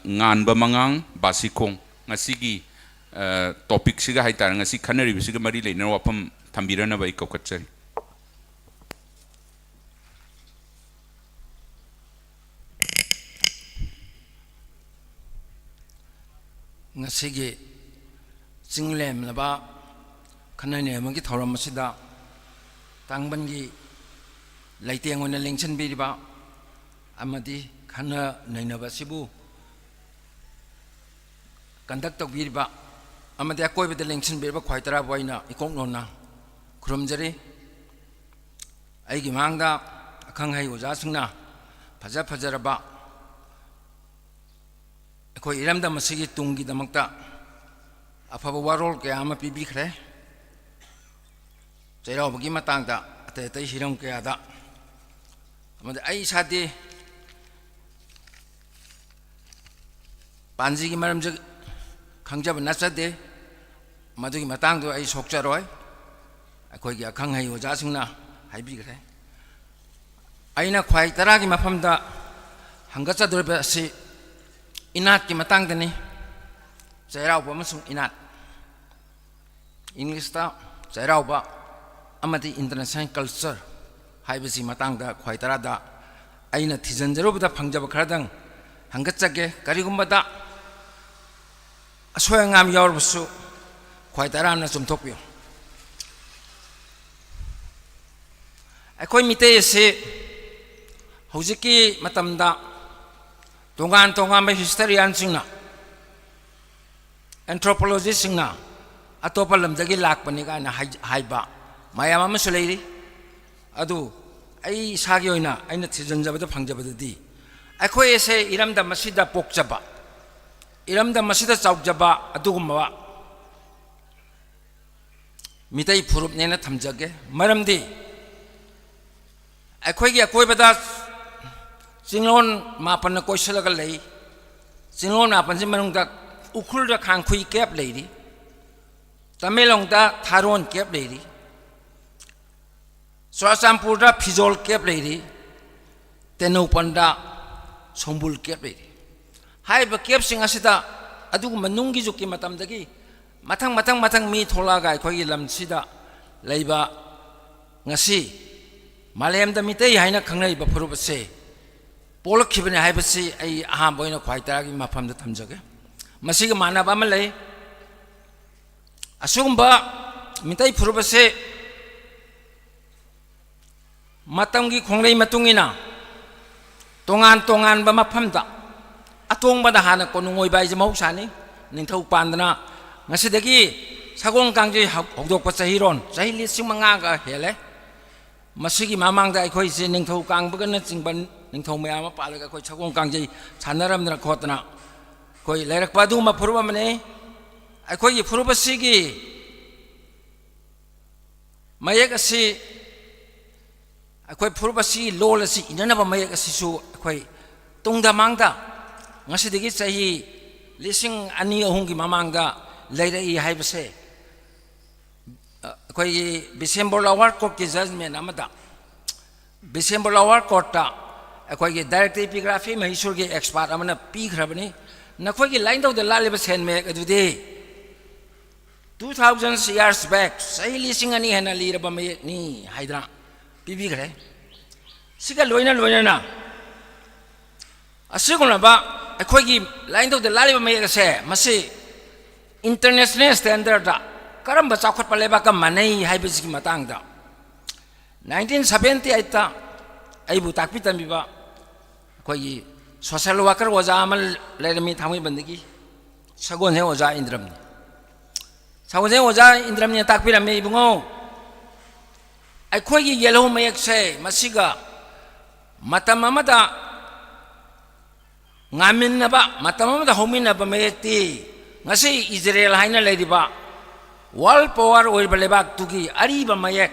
ꯉꯥꯟꯕ ꯃꯉꯥꯡ ꯕꯥꯁꯤꯈꯣꯡ꯫ ꯉꯁꯤꯒꯤ, ꯑ, topicꯁꯤꯒ ꯍꯥꯏꯇꯥꯔꯦ, ꯉꯁꯤ ꯈꯟꯅꯔꯤꯕꯁꯤꯒ ꯃꯔꯤ ꯂꯩꯅꯅ ꯋꯥꯐꯝ ꯊꯝꯕꯤꯔꯅꯕ ꯑꯩ ꯀꯧꯈꯠꯆꯔꯤ꯫ ꯉꯁꯤꯒꯤ ꯆꯤꯡ ꯂꯦꯝꯂꯕ ꯈꯟꯅ ꯅꯩꯅꯕꯒꯤ ꯊꯧꯔꯝ ꯑꯁꯤꯗ ꯇꯥꯡꯕꯟꯒꯤ ꯂꯩꯇꯦꯡ ꯑꯣꯏꯅ ꯂꯦꯡꯁꯤꯟꯕꯤꯔꯤꯕ ꯑꯃꯗꯤ ꯈꯟꯅ ꯅꯩꯅꯕ ꯑꯁꯤꯕꯨ conduct ꯇꯧꯕꯤꯔꯤꯕ ꯑꯃꯗꯤ ꯑꯀꯣꯏꯕꯗ ꯂꯦꯡꯁꯤꯟꯕꯤꯔꯤꯕ ꯈ꯭ꯋꯥꯏ ꯇꯔꯥꯕꯨ ꯑꯩꯅ ꯏꯀꯣꯛ ꯅꯣꯟꯅ ꯈꯨꯔꯨꯝꯖꯔꯤ꯫ ꯑꯩꯒꯤ ꯃꯥꯡꯗ ꯑꯈꯪ ꯑꯍꯩ ꯑꯣꯖꯥꯁꯤꯡꯅ ꯐꯖ ꯐꯖꯔꯕ ꯑꯩꯈꯣꯏ ꯏꯔꯝꯗꯝ ꯑꯁꯤꯒꯤ ꯇꯨꯡꯒꯤꯗꯃꯛꯇ ꯑꯐꯕ ꯋꯥꯔꯣꯜ ꯀꯌꯥ ꯑꯃ ꯄꯤꯕꯤꯈ꯭ꯔꯦ꯫ ꯆꯩꯔꯥꯎꯕꯒꯤ ꯃꯇꯥꯡꯗ ꯑꯇꯩ ꯑꯇꯩ ꯍꯤꯔꯝ ꯀꯌꯥꯗ, ꯑꯃꯗꯤ ꯑꯩ ꯏꯁꯥꯗꯤ ꯄꯥꯟꯖꯤꯒꯤ ꯃꯔꯝꯁꯦ ꯈꯪꯖꯕ ꯅꯠꯆꯗꯦ, ꯃꯗꯨꯒꯤ ꯃꯇꯥꯡꯗꯣ ꯑꯩ ꯁꯣꯛꯆꯔꯣꯏ, ꯑꯩꯈꯣꯏꯒꯤ ꯑꯈꯪ ꯑꯍꯩ ꯑꯣꯖꯥꯁꯤꯡꯅ ꯍꯥꯏꯕꯤꯈ꯭ꯔꯦ꯫ ꯑꯩꯅ ꯈ꯭ꯋꯥꯏ ꯇꯔꯥꯒꯤ ꯃꯐꯝꯗ ꯍꯪꯒꯠꯆꯗꯧꯔꯤꯕ ꯑꯁꯤ ꯏꯅꯥꯠꯀꯤ ꯃꯇꯥꯡꯗꯅꯤ꯫ ꯆꯩꯔꯥꯎꯕ ꯑꯃꯁꯨꯡ ꯏꯅꯥꯠ, ꯏꯪꯂꯤꯁꯇ ꯆꯩꯔꯥꯎꯕ ꯑꯃꯗꯤ international culture ꯍꯥꯏꯕꯁꯤ ꯃꯇꯥꯡꯗ ꯈ꯭ꯋꯥꯏ ꯇꯔꯥꯗ ꯑꯩꯅ ꯊꯤꯖꯤꯟꯖꯔꯨꯕꯗ ꯐꯪꯖꯕ ꯈꯔꯗꯪ ꯍꯪꯒꯠꯆꯒꯦ꯫ ꯀꯔꯤꯒꯨꯝꯕꯗ ꯑꯁꯣꯏ ꯑꯉꯥꯝ ꯌꯥꯎꯔꯕꯁꯨ ꯈ꯭ꯋꯥꯏ ꯇꯔꯥꯅ ꯆꯨꯝꯊꯣꯛꯄꯤꯌꯨ꯫ ꯑꯩꯈꯣꯏ ꯃꯤꯇꯩ ꯑꯁꯤ ꯍꯧꯖꯤꯛꯀꯤ ꯃꯇꯝꯗ ꯇꯣꯉꯥꯟ ꯇꯣꯉꯥꯟꯕ historianꯁꯤꯡꯅ, anthropologistꯁꯤꯡꯅ ꯑꯇꯣꯞꯄ ꯂꯝꯗꯒꯤ ꯂꯥꯛꯄꯅꯤ ꯀꯥꯏꯅ ꯍꯥꯏ-, ꯍꯥꯏꯕ ꯃꯌꯥꯝ ꯑꯃꯁꯨ ꯂꯩꯔꯤ꯫ ꯑꯗꯨ ꯑꯩ ꯏꯁꯥꯒꯤ ꯑꯣꯏꯅ ꯑꯩꯅ ꯊꯤꯖꯤꯟꯖꯕꯗ ꯐꯪꯖꯕꯗꯗꯤ ꯑꯩꯈꯣꯏ ꯑꯁꯦ ꯏꯔꯝꯗꯝ ꯑꯁꯤꯗ ꯄꯣꯛꯆꯕ, ꯏꯔꯝꯗꯝ ꯑꯁꯤꯗ ꯆꯥꯎꯖꯕ ꯑꯗꯨꯒꯨꯝꯕ ꯃꯤꯇꯩ ꯐꯨꯔꯨꯞꯅꯦꯅ ꯊꯝꯖꯒꯦ꯫ ꯃꯔꯝꯗꯤ ꯑꯩꯈꯣꯏꯒꯤ ꯑꯀꯣꯏꯕꯗ ꯆꯤꯡꯂꯣꯟ ꯃꯥꯄꯟꯅ ꯀꯣꯏꯁꯤꯜꯂꯒ ꯂꯩ꯫ ꯆꯤꯡꯂꯣꯟ ꯃꯥꯄꯟꯁꯤ ꯃꯅꯨꯡꯗ ꯎꯈ꯭ꯔꯨꯜꯗ ꯈꯥꯡꯈꯨꯏ ꯀꯦꯞ ꯂꯩꯔꯤ, ꯇꯃꯦꯡꯂꯣꯡꯗ ꯊꯥꯔꯣꯟ ꯀꯦꯞ ꯂꯩꯔꯤ, ꯆꯨꯔꯆꯥꯟꯄꯨꯔꯗ ꯐꯤꯖꯣꯜ ꯀꯦꯞ ꯂꯩꯔꯤ, ꯇꯦꯡꯅꯧꯄꯜꯗ ꯁꯣꯝꯕꯨꯜ ꯀꯦꯞ ꯂꯩꯔꯤ꯫ ꯍꯥꯏꯔꯤꯕ ꯀꯦꯞꯁꯤꯡ ꯑꯁꯤꯗ ꯑꯗꯨꯒꯨꯝꯕ ꯅꯨꯡꯒꯤ ꯖꯨꯛꯀꯤ ꯃꯇꯝꯗꯒꯤ ꯃꯊꯪ, ꯃꯊꯪ, ꯃꯊꯪ ꯃꯤ ꯊꯣꯛꯂꯛꯑꯒ ꯑꯩꯈꯣꯏꯒꯤ ꯂꯝꯁꯤꯗ ꯂꯩꯕ ꯉꯁꯤ ꯃꯥꯂꯦꯝꯗ ꯃꯤꯇꯩ ꯍꯥꯏꯅ ꯈꯪꯅꯔꯤꯕ ꯐꯨꯔꯨꯞ ꯑꯁꯦ ꯄꯣꯛꯂꯛꯈꯤꯕꯅꯤ ꯍꯥꯏꯕꯁꯤ ꯑꯩ ꯑꯍꯥꯟꯕ ꯑꯣꯏꯅ ꯈ꯭ꯋꯥꯏ ꯇꯔꯥꯒꯤ ꯃꯐꯝꯗ ꯊꯝꯖꯒꯦ꯫ ꯃꯁꯤꯒ ꯃꯥꯟꯅꯕ ꯑꯃ ꯂꯩ꯫ ꯑꯁꯤꯒꯨꯝꯕ ꯃꯤꯇꯩ ꯐꯨꯔꯨꯞ ꯑꯁꯦ ꯃꯇꯝꯒꯤ ꯈꯣꯡꯂꯩ ꯃꯇꯨꯡ ꯏꯟꯅ ꯇꯣꯉꯥꯟ ꯇꯣꯉꯥꯟꯕ ꯃꯐꯝꯗ, ꯑꯇꯣꯡꯕꯗ ꯍꯥꯟꯅ ꯀꯣꯅꯨꯡ ꯑꯣꯏꯕ ꯍꯥꯏꯁꯦ ꯃꯍꯧꯁꯥꯅꯤ꯫ ꯅꯤꯡꯊꯧ ꯄꯥꯟꯗꯅ ꯉꯁꯤꯗꯒꯤ ꯁꯒꯣꯜ ꯀꯥꯡꯖꯩ ꯍꯧ-, ꯍꯧꯗꯣꯛꯄ ꯆꯍꯤꯔꯣꯜ ꯆꯍꯤ ꯂꯤꯁꯤꯡ ꯃꯉꯥꯒ ꯍꯦꯜꯂꯦ꯫ ꯃꯁꯤꯒꯤ ꯃꯃꯥꯡꯗ ꯑꯩꯈꯣꯏꯁꯦ ꯅꯤꯡꯊꯧ ꯀꯥꯡꯕꯒꯅꯆꯤꯡꯕ ꯅꯤꯡꯊꯧ ꯃꯌꯥꯝ ꯑꯃ ꯄꯥꯜꯂꯒ ꯑꯩꯈꯣꯏ ꯁꯒꯣꯜ ꯀꯥꯡꯖꯩ ꯁꯥꯟꯅꯔꯝꯗꯅ ꯈꯣꯠꯇꯅ ꯑꯩꯈꯣꯏ ꯂꯩꯔꯛꯄ ꯑꯗꯨꯒꯨꯝꯕ ꯐꯨꯔꯨꯞ ꯑꯃꯅꯤ꯫ ꯑꯩꯈꯣꯏꯒꯤ ꯐꯨꯔꯨꯞ ꯑꯁꯤꯒꯤ ꯃꯌꯦꯛ ꯑꯁꯤ, ꯑꯩꯈꯣꯏ ꯐꯨꯔꯨꯞ ꯑꯁꯤꯒꯤ ꯂꯣꯜ ꯑꯁꯤ ꯏꯅꯅꯕ ꯃꯌꯦꯛ ꯑꯁꯤꯁꯨ ꯑꯩꯈꯣꯏ ꯇꯨꯡꯗ ꯃꯥꯡꯗ ꯉꯁꯤꯗꯒꯤ ꯆꯍꯤ ꯂꯤꯁꯤꯡ ꯑꯅꯤ ꯑꯍꯨꯝꯒꯤ ꯃꯃꯥꯡꯗ ꯂꯩꯔꯛꯏ ꯍꯥꯏꯕꯁꯦ, ꯑ, ꯑꯩꯈꯣꯏꯒꯤ ꯕꯤꯁꯦꯝꯕꯨꯔ ꯂꯋꯥꯔ ꯀꯣꯔꯠꯀꯤ ꯖꯖꯃꯦꯟ ꯑꯃꯗ, ꯕꯤꯁꯦꯝꯕꯨꯔ ꯂꯋꯥꯔ ꯀꯣꯔꯠꯇ ꯑꯩꯈꯣꯏꯒꯤ ꯗꯥꯏꯔꯦꯛꯇꯔ ꯏꯄꯤꯒ꯭ꯔꯥꯐꯤ ꯃꯍꯩꯁꯣꯔꯒꯤ ꯑꯦꯛꯁꯄꯥꯔꯠ ꯑꯃꯅ ꯄꯤꯈ꯭ꯔꯕꯅꯤ, ꯅꯈꯣꯏꯒꯤ ꯂꯥꯏꯅꯤꯡꯊꯧꯗ ꯂꯥꯠꯂꯤꯕ ꯁꯦꯟ ꯃꯌꯦꯛ ꯑꯗꯨꯗꯤ two thousand years back, ꯆꯍꯤ ꯂꯤꯁꯤꯡ ꯑꯅꯤ ꯍꯦꯟꯅ ꯂꯤꯔꯕ ꯃꯌꯦꯛꯅꯤ ꯍꯥꯏꯗꯅ ꯄꯤꯕꯤꯈ꯭ꯔꯦ꯫ ꯁꯤꯒ ꯂꯣꯏꯅ ꯂꯣꯏꯅꯅ ꯑꯁꯤꯒꯨꯝꯂꯕ ꯑꯩꯈꯣꯏꯒꯤ ꯂꯥꯏꯅꯤꯡꯊꯧꯗ ꯂꯥꯠꯂꯤꯕ ꯃꯌꯦꯛ ꯑꯁꯦ, ꯃꯁꯤ ꯏꯟꯇꯔꯅꯦꯁꯅꯦꯜ ꯁ꯭ꯇꯦꯟꯗꯔꯗ ꯀꯔꯝꯕ ꯆꯥꯎꯈꯠꯄ ꯂꯩꯕꯥꯛꯀ ꯃꯥꯟꯅꯩ ꯍꯥꯏꯕꯁꯤꯒꯤ ꯃꯇꯥꯡꯗ nineteen seventy eight ꯑꯩꯕꯨ ꯇꯥꯛꯄꯤ ꯇꯝꯕꯤꯕ ꯑꯩꯈꯣꯏꯒꯤ ꯁꯣꯁꯦꯜ ꯋꯥꯀꯔ ꯑꯣꯖꯥ ꯑꯃ ꯂꯩꯔꯝꯃꯤ ꯊꯥꯡꯃꯩꯕꯟꯗꯒꯤ, ꯁꯒꯣꯜꯁꯦ ꯑꯣꯖꯥ ꯏꯟꯗ꯭ꯔꯝꯅꯤ꯫ ꯁꯒꯣꯜꯁꯦ ꯑꯣꯖꯥ ꯏꯟꯗ꯭ꯔꯝꯅꯤꯅ ꯇꯥꯛꯄꯤꯔꯝꯃꯤ, "ꯏꯕꯨꯡꯉꯣ, ꯑꯩꯈꯣꯏꯒꯤ ꯌꯦꯜꯍꯧ ꯃꯌꯦꯛꯁꯦ ꯃꯁꯤꯒ ꯃꯇꯝ ꯑꯃꯗ ꯉꯥꯃꯤꯟꯅꯕ, ꯃꯇꯝ ꯑꯃꯗ ꯍꯧꯃꯤꯟꯅꯕ ꯃꯌꯦꯛꯇꯤ ꯉꯁꯤ ꯏꯖꯔꯦꯜ ꯍꯥꯏꯅ ꯂꯩꯔꯤꯕ world power ꯑꯣꯏꯔꯤꯕ ꯂꯩꯕꯥꯛꯇꯨꯒꯤ ꯑꯔꯤꯕ ꯃꯌꯦꯛ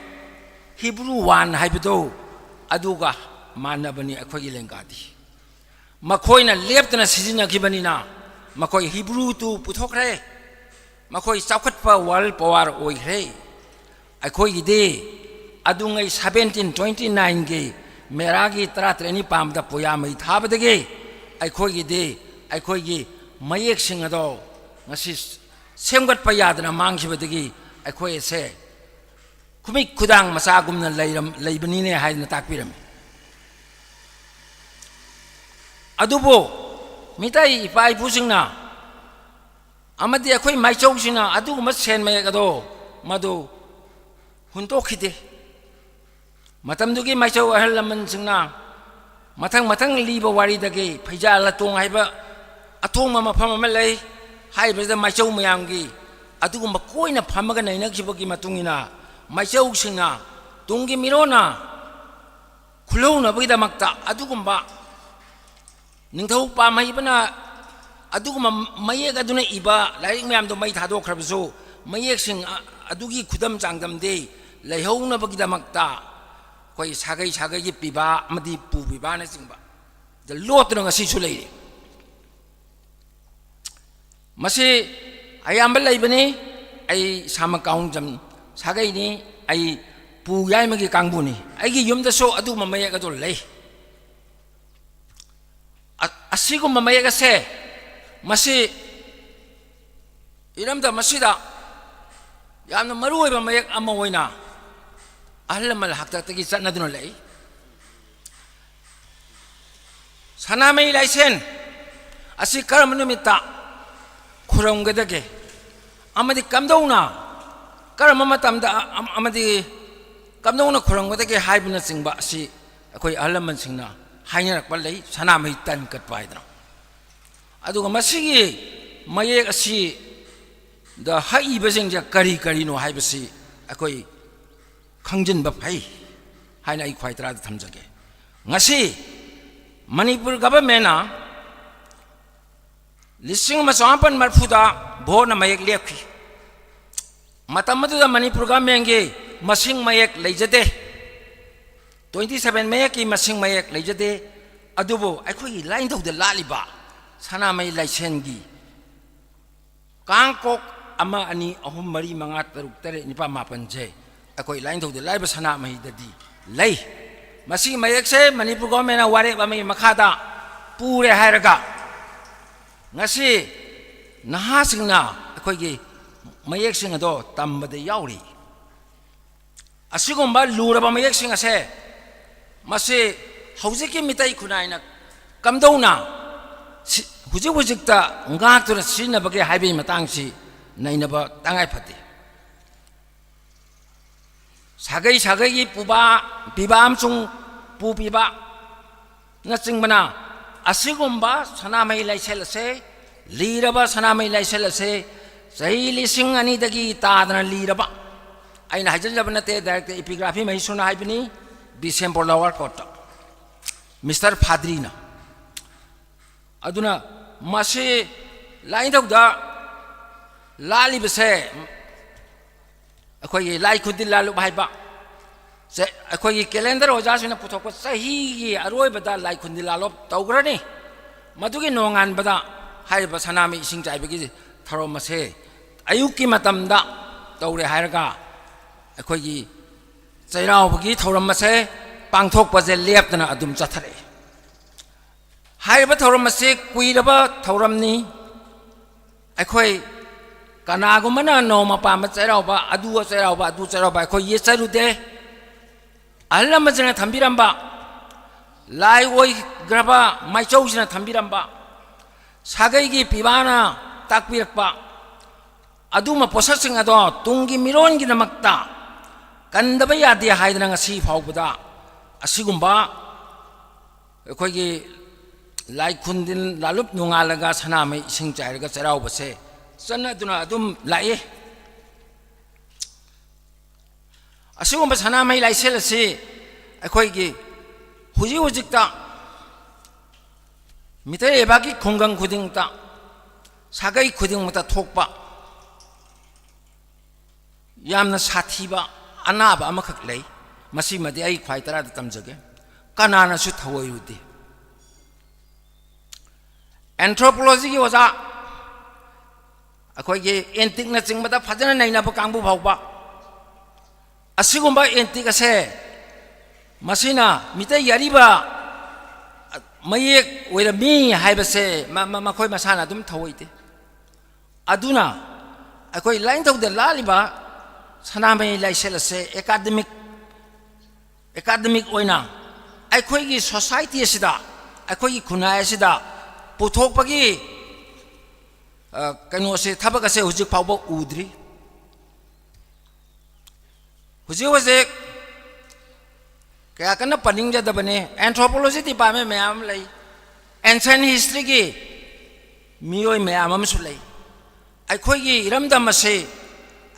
ꯍꯤꯕ꯭ꯔꯨ ꯋꯥꯟ ꯍꯥꯏꯕꯗꯣ ꯑꯗꯨꯒ ꯃꯥꯟꯅꯕꯅꯤ꯫ ꯑꯩꯈꯣꯏꯒꯤ ꯂꯦꯡꯒꯥꯗꯤ ꯃꯈꯣꯏꯅ ꯂꯦꯞꯇꯅ ꯁꯤꯖꯤꯟꯅꯈꯤꯕꯅꯤꯅ ꯃꯈꯣꯏ ꯍꯤꯕ꯭ꯔꯨ ꯇꯨ ꯄꯨꯊꯣꯛꯈ꯭ꯔꯦ꯫ ꯃꯈꯣꯏ ꯆꯥꯎꯈꯠꯄ world power ꯑꯣꯏꯈ꯭ꯔꯦ꯫ ꯑꯩꯈꯣꯏꯒꯤꯗꯤ ꯑꯗꯨꯉꯩ seventeen twenty nineꯒꯤ ꯃꯦꯔꯥꯒꯤ ꯇꯔꯥꯇꯔꯦꯠꯅꯤ ꯄꯥꯟꯕꯗ ꯄꯨꯌꯥ ꯃꯩ ꯊꯥꯕꯗꯒꯤ ꯑꯩꯈꯣꯏꯒꯤꯗꯤ ꯑꯩꯈꯣꯏꯒꯤ ꯃꯌꯦꯛꯁꯤꯡ ꯑꯗꯣ ꯉꯁꯤ ꯁꯦꯝꯒꯠꯄ ꯌꯥꯗꯅ ꯃꯥꯡꯈꯤꯕꯗꯒꯤ ꯑꯩꯈꯣꯏ ꯑꯁꯦ ꯈꯨꯃꯤꯠ ꯈꯨꯗꯥꯡ ꯃꯆꯥꯒꯨꯝꯅ ꯂꯩꯔꯝ-, ꯂꯩꯕꯅꯤꯅꯦ ꯍꯥꯏꯗꯅ ꯇꯥꯛꯄꯤꯔꯝꯃꯤ꯫ ꯑꯗꯨꯕꯨ ꯃꯤꯇꯩ ꯏꯄꯥ ꯏꯄꯨꯁꯤꯡꯅ ꯑꯃꯗꯤ ꯑꯩꯈꯣꯏ ꯃꯥꯏꯆꯧꯁꯤꯡꯅ ꯑꯗꯨꯒꯨꯝꯕ ꯁꯦꯟ ꯃꯌꯦꯛ ꯑꯗꯣ ꯃꯗꯨ ꯍꯨꯟꯗꯣꯛꯈꯤꯗꯦ꯫ ꯃꯇꯝꯗꯨꯒꯤ ꯃꯥꯏꯆꯧ ꯑꯍꯜ ꯂꯃꯟꯁꯤꯡꯅ ꯃꯊꯪ ꯃꯊꯪ ꯂꯤꯕ ꯋꯥꯔꯤꯗꯒꯤ ꯐꯩꯖꯥ ꯂꯥꯇꯣꯡ ꯍꯥꯏꯕ ꯑꯊꯣꯡꯕ ꯃꯐꯝ ꯑꯃ ꯂꯩ꯫ ꯍꯥꯏꯔꯤꯕꯁꯤꯗ ꯃꯥꯏꯆꯧ ꯃꯌꯥꯝꯒꯤ ꯑꯗꯨꯒꯨꯝꯕ ꯀꯣꯏꯅ ꯐꯝꯃꯒ ꯅꯩꯅꯈꯤꯕꯒꯤ ꯃꯇꯨꯡ ꯏꯟꯅ ꯃꯥꯏꯆꯧꯁꯤꯡꯅ ꯇꯨꯡꯒꯤ ꯃꯤꯔꯣꯟꯅ ꯈꯨꯜꯍꯧꯅꯕꯒꯤꯗꯃꯛꯇ ꯑꯗꯨꯒꯨꯝꯕ ꯅꯤꯡꯊꯧ ꯄꯥꯝꯍꯩꯕꯅ ꯑꯗꯨꯒꯨꯝꯕ ꯃꯌꯦꯛ ꯑꯗꯨꯅ ꯏꯕ ꯂꯥꯏꯔꯤꯛ ꯃꯌꯥꯝꯗꯣ ꯃꯩ ꯊꯥꯗꯣꯛꯈ꯭ꯔꯕꯁꯨ ꯃꯌꯦꯛꯁꯤꯡ ꯑ-, ꯑꯗꯨꯒꯤ ꯈꯨꯗꯝ ꯆꯥꯡꯗꯝꯗꯤ ꯂꯩꯍꯧꯅꯕꯒꯤꯗꯃꯛꯇ ꯑꯩꯈꯣꯏ ꯁꯥꯒꯩ ꯁꯥꯒꯩꯒꯤ ꯄꯤꯕꯥ ꯑꯃꯗꯤ ꯄꯨ ꯄꯤꯕꯥꯅꯆꯤꯡꯕ ꯗ ꯂꯣꯠꯇꯨꯅ ꯉꯁꯤꯁꯨ ꯂꯩꯔꯤ꯫ ꯃꯁꯤ ꯑꯌꯥꯝꯕ ꯂꯩꯕꯅꯤ꯫ ꯑꯩ ꯏꯁꯥꯃꯛ ꯀꯥꯎꯟꯖꯝ ꯁꯥꯒꯩꯅꯤ꯫ ꯑꯩ ꯄꯨ ꯌꯥꯏꯃꯒꯤ ꯀꯥꯡꯕꯨꯅꯤ꯫ ꯑꯩꯒꯤ ꯌꯨꯝꯗꯁꯨ ꯑꯗꯨꯒꯨꯝꯕ ꯃꯌꯦꯛ ꯑꯗꯨ ꯂꯩ꯫ ꯑ-, ꯑꯁꯤꯒꯨꯝꯕ ꯃꯌꯦꯛ ꯑꯁꯦ ꯃꯁꯤ ꯏꯔꯝꯗꯝ ꯑꯁꯤꯗ ꯌꯥꯝꯅ ꯃꯔꯨ ꯑꯣꯏꯕ ꯃꯌꯦꯛ ꯑꯃ ꯑꯣꯏꯅ ꯑꯍꯜ ꯂꯃꯟ ꯍꯥꯛꯇꯛꯇꯒꯤ ꯆꯠꯅꯗꯨꯅ ꯂꯩ꯫ ꯁꯅꯥꯃꯍꯤ ꯂꯥꯏꯁꯦꯟ ꯑꯁꯤ ꯀꯔꯝꯕ ꯅꯨꯃꯤꯠꯇ ꯈꯨꯔꯨꯝꯒꯗꯒꯦ ꯑꯃꯗꯤ ꯀꯝꯗꯧꯅ, ꯀꯔꯝꯕ ꯃꯇꯝꯗ ꯑ-, ꯑꯃꯗꯤ ꯀꯝꯗꯧꯅ ꯈꯨꯔꯨꯝꯒꯗꯒꯦ ꯍꯥꯏꯕꯅꯆꯤꯡꯕ ꯑꯁꯤ ꯑꯩꯈꯣꯏ ꯑꯍꯜ ꯂꯃꯟꯁꯤꯡꯅ ꯍꯥꯏꯅꯔꯛꯄ ꯂꯩ, ꯁꯅꯥꯃꯍꯤ ꯇꯟ ꯀꯠꯄ ꯍꯥꯏꯗꯅ꯫ ꯑꯗꯨꯒ ꯃꯁꯤꯒꯤ ꯃꯌꯦꯛ ꯑꯁꯤꯗ ꯍꯛꯏꯕꯁꯤꯡꯁꯦ ꯀꯔꯤ ꯀꯔꯤꯅꯣ ꯍꯥꯏꯕꯁꯤ ꯑꯩꯈꯣꯏ ꯈꯪꯖꯤꯟꯕ ꯐꯩ ꯍꯥꯏꯅ ꯑꯩ ꯈ꯭ꯋꯥꯏ ꯇꯔꯥꯗ ꯊꯝꯖꯒꯦ꯫ ꯉꯁꯤ ꯃꯅꯤꯄꯨꯔ ꯒꯚꯔꯟꯃꯦꯟꯅ ꯂꯤꯁꯤꯡ ꯑꯃ ꯆꯃꯥꯄꯟ ꯃꯔꯤꯐꯨꯗ ꯚꯣꯠꯅ ꯃꯌꯦꯛ ꯂꯦꯞꯈꯤ꯫ ꯃꯇꯝ ꯑꯗꯨꯗ ꯃꯅꯤꯄꯨꯔ ꯒꯚꯔꯟꯃꯦꯟꯒꯤ ꯃꯁꯤꯡ ꯃꯌꯦꯛ ꯂꯩꯖꯗꯦ, ꯇ꯭ꯋꯦꯟꯇꯤ ꯁꯚꯦꯟ ꯃꯌꯦꯛꯀꯤ ꯃꯁꯤꯡ ꯃꯌꯦꯛ ꯂꯩꯖꯗꯦ꯫ ꯑꯗꯨꯕꯨ ꯑꯩꯈꯣꯏꯒꯤ ꯂꯥꯏꯅꯤꯡꯊꯧꯗ ꯂꯥꯠꯂꯤꯕ ꯁꯅꯥꯃꯍꯤ ꯂꯥꯏꯁꯦꯟꯒꯤ ꯀꯥꯡꯀꯣꯛ ꯑꯃ, ꯑꯅꯤ, ꯑꯍꯨꯝ, ꯃꯔꯤ, ꯃꯉꯥ, ꯇꯔꯨꯛ, ꯇꯔꯦꯠ, ꯅꯤꯄꯥꯜ, ꯃꯥꯄꯟꯁꯦ ꯑꯩꯈꯣꯏ ꯂꯥꯏꯅꯤꯡꯊꯧꯗ ꯂꯥꯠꯂꯤꯕ ꯁꯅꯥꯃꯍꯤꯗꯗꯤ ꯂꯩ꯫ ꯃꯁꯤꯒꯤ ꯃꯌꯦꯛꯁꯦ ꯃꯅꯤꯄꯨꯔ ꯒꯣꯚꯔꯟꯃꯦꯟꯅ ꯋꯥꯔꯦꯞ ꯑꯃꯒꯤ ꯃꯈꯥꯗ ꯄꯨꯔꯦ ꯍꯥꯏꯔꯒ ꯉꯁꯤ ꯅꯍꯥꯁꯤꯡꯅ ꯑꯩꯈꯣꯏꯒꯤ ꯃꯌꯦꯛꯁꯤꯡ ꯑꯗꯣ ꯇꯝꯕꯗ ꯌꯥꯎꯔꯤ꯫ ꯑꯁꯤꯒꯨꯝꯕ ꯂꯨꯔꯕ ꯃꯌꯦꯛꯁꯤꯡ ꯑꯁꯦ ꯃꯁꯤ ꯍꯧꯖꯤꯛꯀꯤ ꯃꯤꯇꯩ ꯈꯨꯟꯅꯥꯏꯅ ꯀꯝꯗꯧꯅ ꯁꯤ-, ꯍꯧꯖꯤꯛ ꯍꯧꯖꯤꯛꯇ ꯉꯥꯛꯇꯨꯅ ꯁꯤꯖꯤꯟꯅꯕꯒꯦ ꯍꯥꯏꯕꯒꯤ ꯃꯇꯥꯡꯁꯤ ꯅꯩꯅꯕ ꯇꯉꯥꯏ ꯐꯗꯦ꯫ ꯁꯥꯒꯩ ꯁꯥꯒꯩꯒꯤ ꯄꯨꯕ, ꯄꯤꯕ ꯑꯃꯁꯨꯡ ꯄꯨ ꯄꯤꯕ ꯅꯆꯤꯡꯕꯅ ꯑꯁꯤꯒꯨꯝꯕ ꯁꯅꯥꯃꯍꯤ ꯂꯥꯏꯁꯦꯜ ꯑꯁꯦ, ꯂꯤꯔꯕ ꯁꯅꯥꯃꯍꯤ ꯂꯥꯏꯁꯦꯜ ꯑꯁꯦ ꯆꯍꯤ ꯂꯤꯁꯤꯡ ꯑꯅꯤꯗꯒꯤ ꯇꯥꯗꯅ ꯂꯤꯔꯕ, ꯑꯩꯅ ꯍꯥꯏꯖꯤꯜꯂꯕ ꯅꯠꯇꯦ, ꯗꯥꯏꯔꯦꯛꯇꯔ ꯏꯄꯤꯒ꯭ꯔꯥꯐꯤ ꯃꯍꯤꯁꯣꯔꯅ ꯍꯥꯏꯕꯅꯤ, ꯕꯤꯁꯦꯝꯄꯨꯔ ꯂꯋꯥꯔ ꯀꯣꯔꯠꯇ ꯃꯤꯁꯇꯔ ꯐꯥꯗ꯭ꯔꯤꯅ꯫ ꯑꯗꯨꯅ ꯃꯁꯤ ꯂꯥꯏꯅꯤꯡꯊꯧꯗ ꯂꯥꯠꯂꯤꯕꯁꯦ ꯑꯩꯈꯣꯏꯒꯤ ꯂꯥꯏ ꯈꯨꯗꯤꯜ ꯂꯥꯂꯨꯞ ꯍꯥꯏꯕ, ꯆ-, ꯑꯩꯈꯣꯏꯒꯤ ꯀꯦꯂꯦꯟꯗꯔ ꯑꯣꯖꯥꯁꯤꯡꯅ ꯄꯨꯊꯣꯛꯄ ꯆꯍꯤꯒꯤ ꯑꯔꯣꯏꯕꯗ ꯂꯥꯏ ꯈꯨꯗꯤꯜ ꯂꯥꯂꯨꯞ ꯇꯧꯈ꯭ꯔꯅꯤ꯫ ꯃꯗꯨꯒꯤ ꯅꯣꯡꯉꯥꯟꯕꯗ ꯍꯥꯏꯔꯤꯕ ꯁꯅꯥꯃꯍꯤ ꯏꯁꯤꯡ ꯆꯥꯏꯕꯒꯤ ꯊꯧꯔꯝ ꯑꯁꯦ ꯑꯌꯨꯛꯀꯤ ꯃꯇꯝꯗ ꯇꯧꯔꯦ ꯍꯥꯏꯔꯒ ꯑꯩꯈꯣꯏꯒꯤ ꯆꯩꯔꯥꯎꯕꯒꯤ ꯊꯧꯔꯝ ꯑꯁꯦ ꯄꯥꯡꯊꯣꯛꯄꯁꯦ ꯂꯦꯞꯇꯅ ꯑꯗꯨꯝ ꯆꯠꯊꯔꯛꯏ꯫ ꯍꯥꯏꯔꯤꯕ ꯊꯧꯔꯝ ꯑꯁꯤ ꯀꯨꯏꯔꯕ ꯊꯧꯔꯝꯅꯤ꯫ ꯑꯩꯈꯣꯏ ꯀꯅꯥꯒꯨꯝꯕꯅ ꯅꯣꯡꯃ ꯄꯥꯟꯕ ꯆꯩꯔꯥꯎꯕ, ꯑꯗꯨ ꯆꯩꯔꯥꯎꯕ, ꯑꯗꯨ ꯆꯩꯔꯥꯎꯕ ꯑꯩꯈꯣꯏ ꯌꯦꯠꯆꯔꯨꯗꯦ꯫ ꯑꯍꯜ ꯂꯃꯟꯁꯤꯡꯅ ꯊꯝꯕꯤꯔꯝꯕ, ꯂꯥꯏ ꯑꯣꯏꯈ꯭ꯔꯕ ꯃꯥꯏꯆꯧꯁꯤꯅ ꯊꯝꯕꯤꯔꯝꯕ, ꯁꯥꯒꯩꯒꯤ ꯄꯤꯕꯥꯅ ꯇꯥꯛꯄꯤꯔꯛꯄ ꯑꯗꯨꯒꯨꯝꯕ ꯄꯣꯠꯁꯛꯁꯤꯡ ꯑꯗꯣ ꯇꯨꯡꯒꯤ ꯃꯤꯔꯣꯟꯒꯤꯗꯃꯛꯇ ꯀꯟꯗꯕ ꯌꯥꯗꯦ ꯍꯥꯏꯗꯅ ꯉꯁꯤ ꯐꯥꯎꯕꯗ ꯑꯁꯤꯒꯨꯝꯕ ꯑꯩꯈꯣꯏꯒꯤ ꯂꯥꯏ ꯈꯨꯟꯗꯤꯜ ꯂꯥꯂꯨꯞ ꯅꯣꯡꯉꯥꯜꯂꯒ ꯁꯅꯥꯃꯍꯤ ꯏꯁꯤꯡ ꯆꯥꯏꯔꯒ ꯆꯩꯔꯥꯎꯕꯁꯦ ꯆꯠꯅꯗꯨꯅ ꯑꯗꯨꯝ ꯂꯥꯛꯏ꯫ ꯑꯁꯤꯒꯨꯝꯕ ꯁꯅꯥꯃꯍꯤ ꯂꯥꯏꯁꯦꯜ ꯑꯁꯤ ꯑꯩꯈꯣꯏꯒꯤ ꯍꯧꯖꯤꯛ ꯍꯧꯖꯤꯛꯇ ꯃꯤꯇꯩ ꯂꯩꯕꯥꯛꯀꯤ ꯈꯨꯡꯒꯪ ꯈꯨꯗꯤꯡꯃꯛꯇ ꯁꯥꯒꯩ ꯈꯨꯗꯤꯡꯃꯛꯇ ꯊꯣꯛꯄ ꯌꯥꯝꯅ ꯁꯥꯊꯤꯕ ꯑꯅꯥꯕ ꯑꯃꯈꯛ ꯂꯩ꯫ ꯃꯁꯤꯃꯗꯤ ꯑꯩ ꯈ꯭ꯋꯥꯏ ꯇꯔꯥꯗ ꯇꯝꯖꯒꯦ꯫ ꯀꯅꯥꯅꯁꯨ ꯊꯧꯑꯣꯏꯔꯨꯗꯦ꯫ Anthropologyꯒꯤ ꯑꯣꯖꯥ, ꯑꯩꯈꯣꯏꯒꯤ antiqueꯅꯆꯤꯡꯕꯗ ꯐꯖꯅ ꯅꯩꯅꯕ ꯀꯥꯡꯕꯨ ꯐꯥꯎꯕ ꯑꯁꯤꯒꯨꯝꯕ antique ꯑꯁꯦ ꯃꯁꯤꯅ ꯃꯤꯇꯩꯒꯤ ꯑꯔꯤꯕ ꯃꯌꯦꯛ ꯑꯣꯏꯔꯝꯃꯤ ꯍꯥꯏꯕꯁꯦ ꯃ-, ꯃ-, ꯃꯈꯣꯏ ꯃꯁꯥꯅ ꯑꯗꯨꯝ ꯊꯧꯑꯣꯏꯗꯦ꯫ ꯑꯗꯨꯅ ꯑꯩꯈꯣꯏ ꯂꯥꯏꯅꯤꯡꯊꯧꯗ ꯂꯥꯠꯂꯤꯕ ꯁꯅꯥꯃꯍꯤ ꯂꯥꯏꯁꯦꯜ ꯑꯁꯦ academic, academic ꯑꯣꯏꯅ ꯑꯩꯈꯣꯏꯒꯤ society ꯑꯁꯤꯗ, ꯑꯩꯈꯣꯏꯒꯤ ꯈꯨꯟꯅꯥꯏ ꯑꯁꯤꯗ ꯄꯨꯊꯣꯛꯄꯒꯤ, ꯑ, ꯀꯩꯅꯣꯁꯦ, ꯊꯕꯛ ꯑꯁꯦ ꯍꯧꯖꯤꯛ ꯐꯥꯎꯕ ꯎꯗ꯭ꯔꯤ꯫ ꯍꯧꯖꯤꯛ ꯍꯧꯖꯤꯛ ꯀꯌꯥ ꯀꯟꯅ ꯄꯟꯅꯤꯡꯖꯗꯕꯅꯤ꯫ Anthropology department ꯃꯌꯥꯝ ꯑꯃ ꯂꯩ, ancient historyꯒꯤ ꯃꯤꯑꯣꯏ ꯃꯌꯥꯝ ꯑꯃꯁꯨ ꯂꯩ꯫ ꯑꯩꯈꯣꯏꯒꯤ ꯏꯔꯝꯗꯝ ꯑꯁꯤ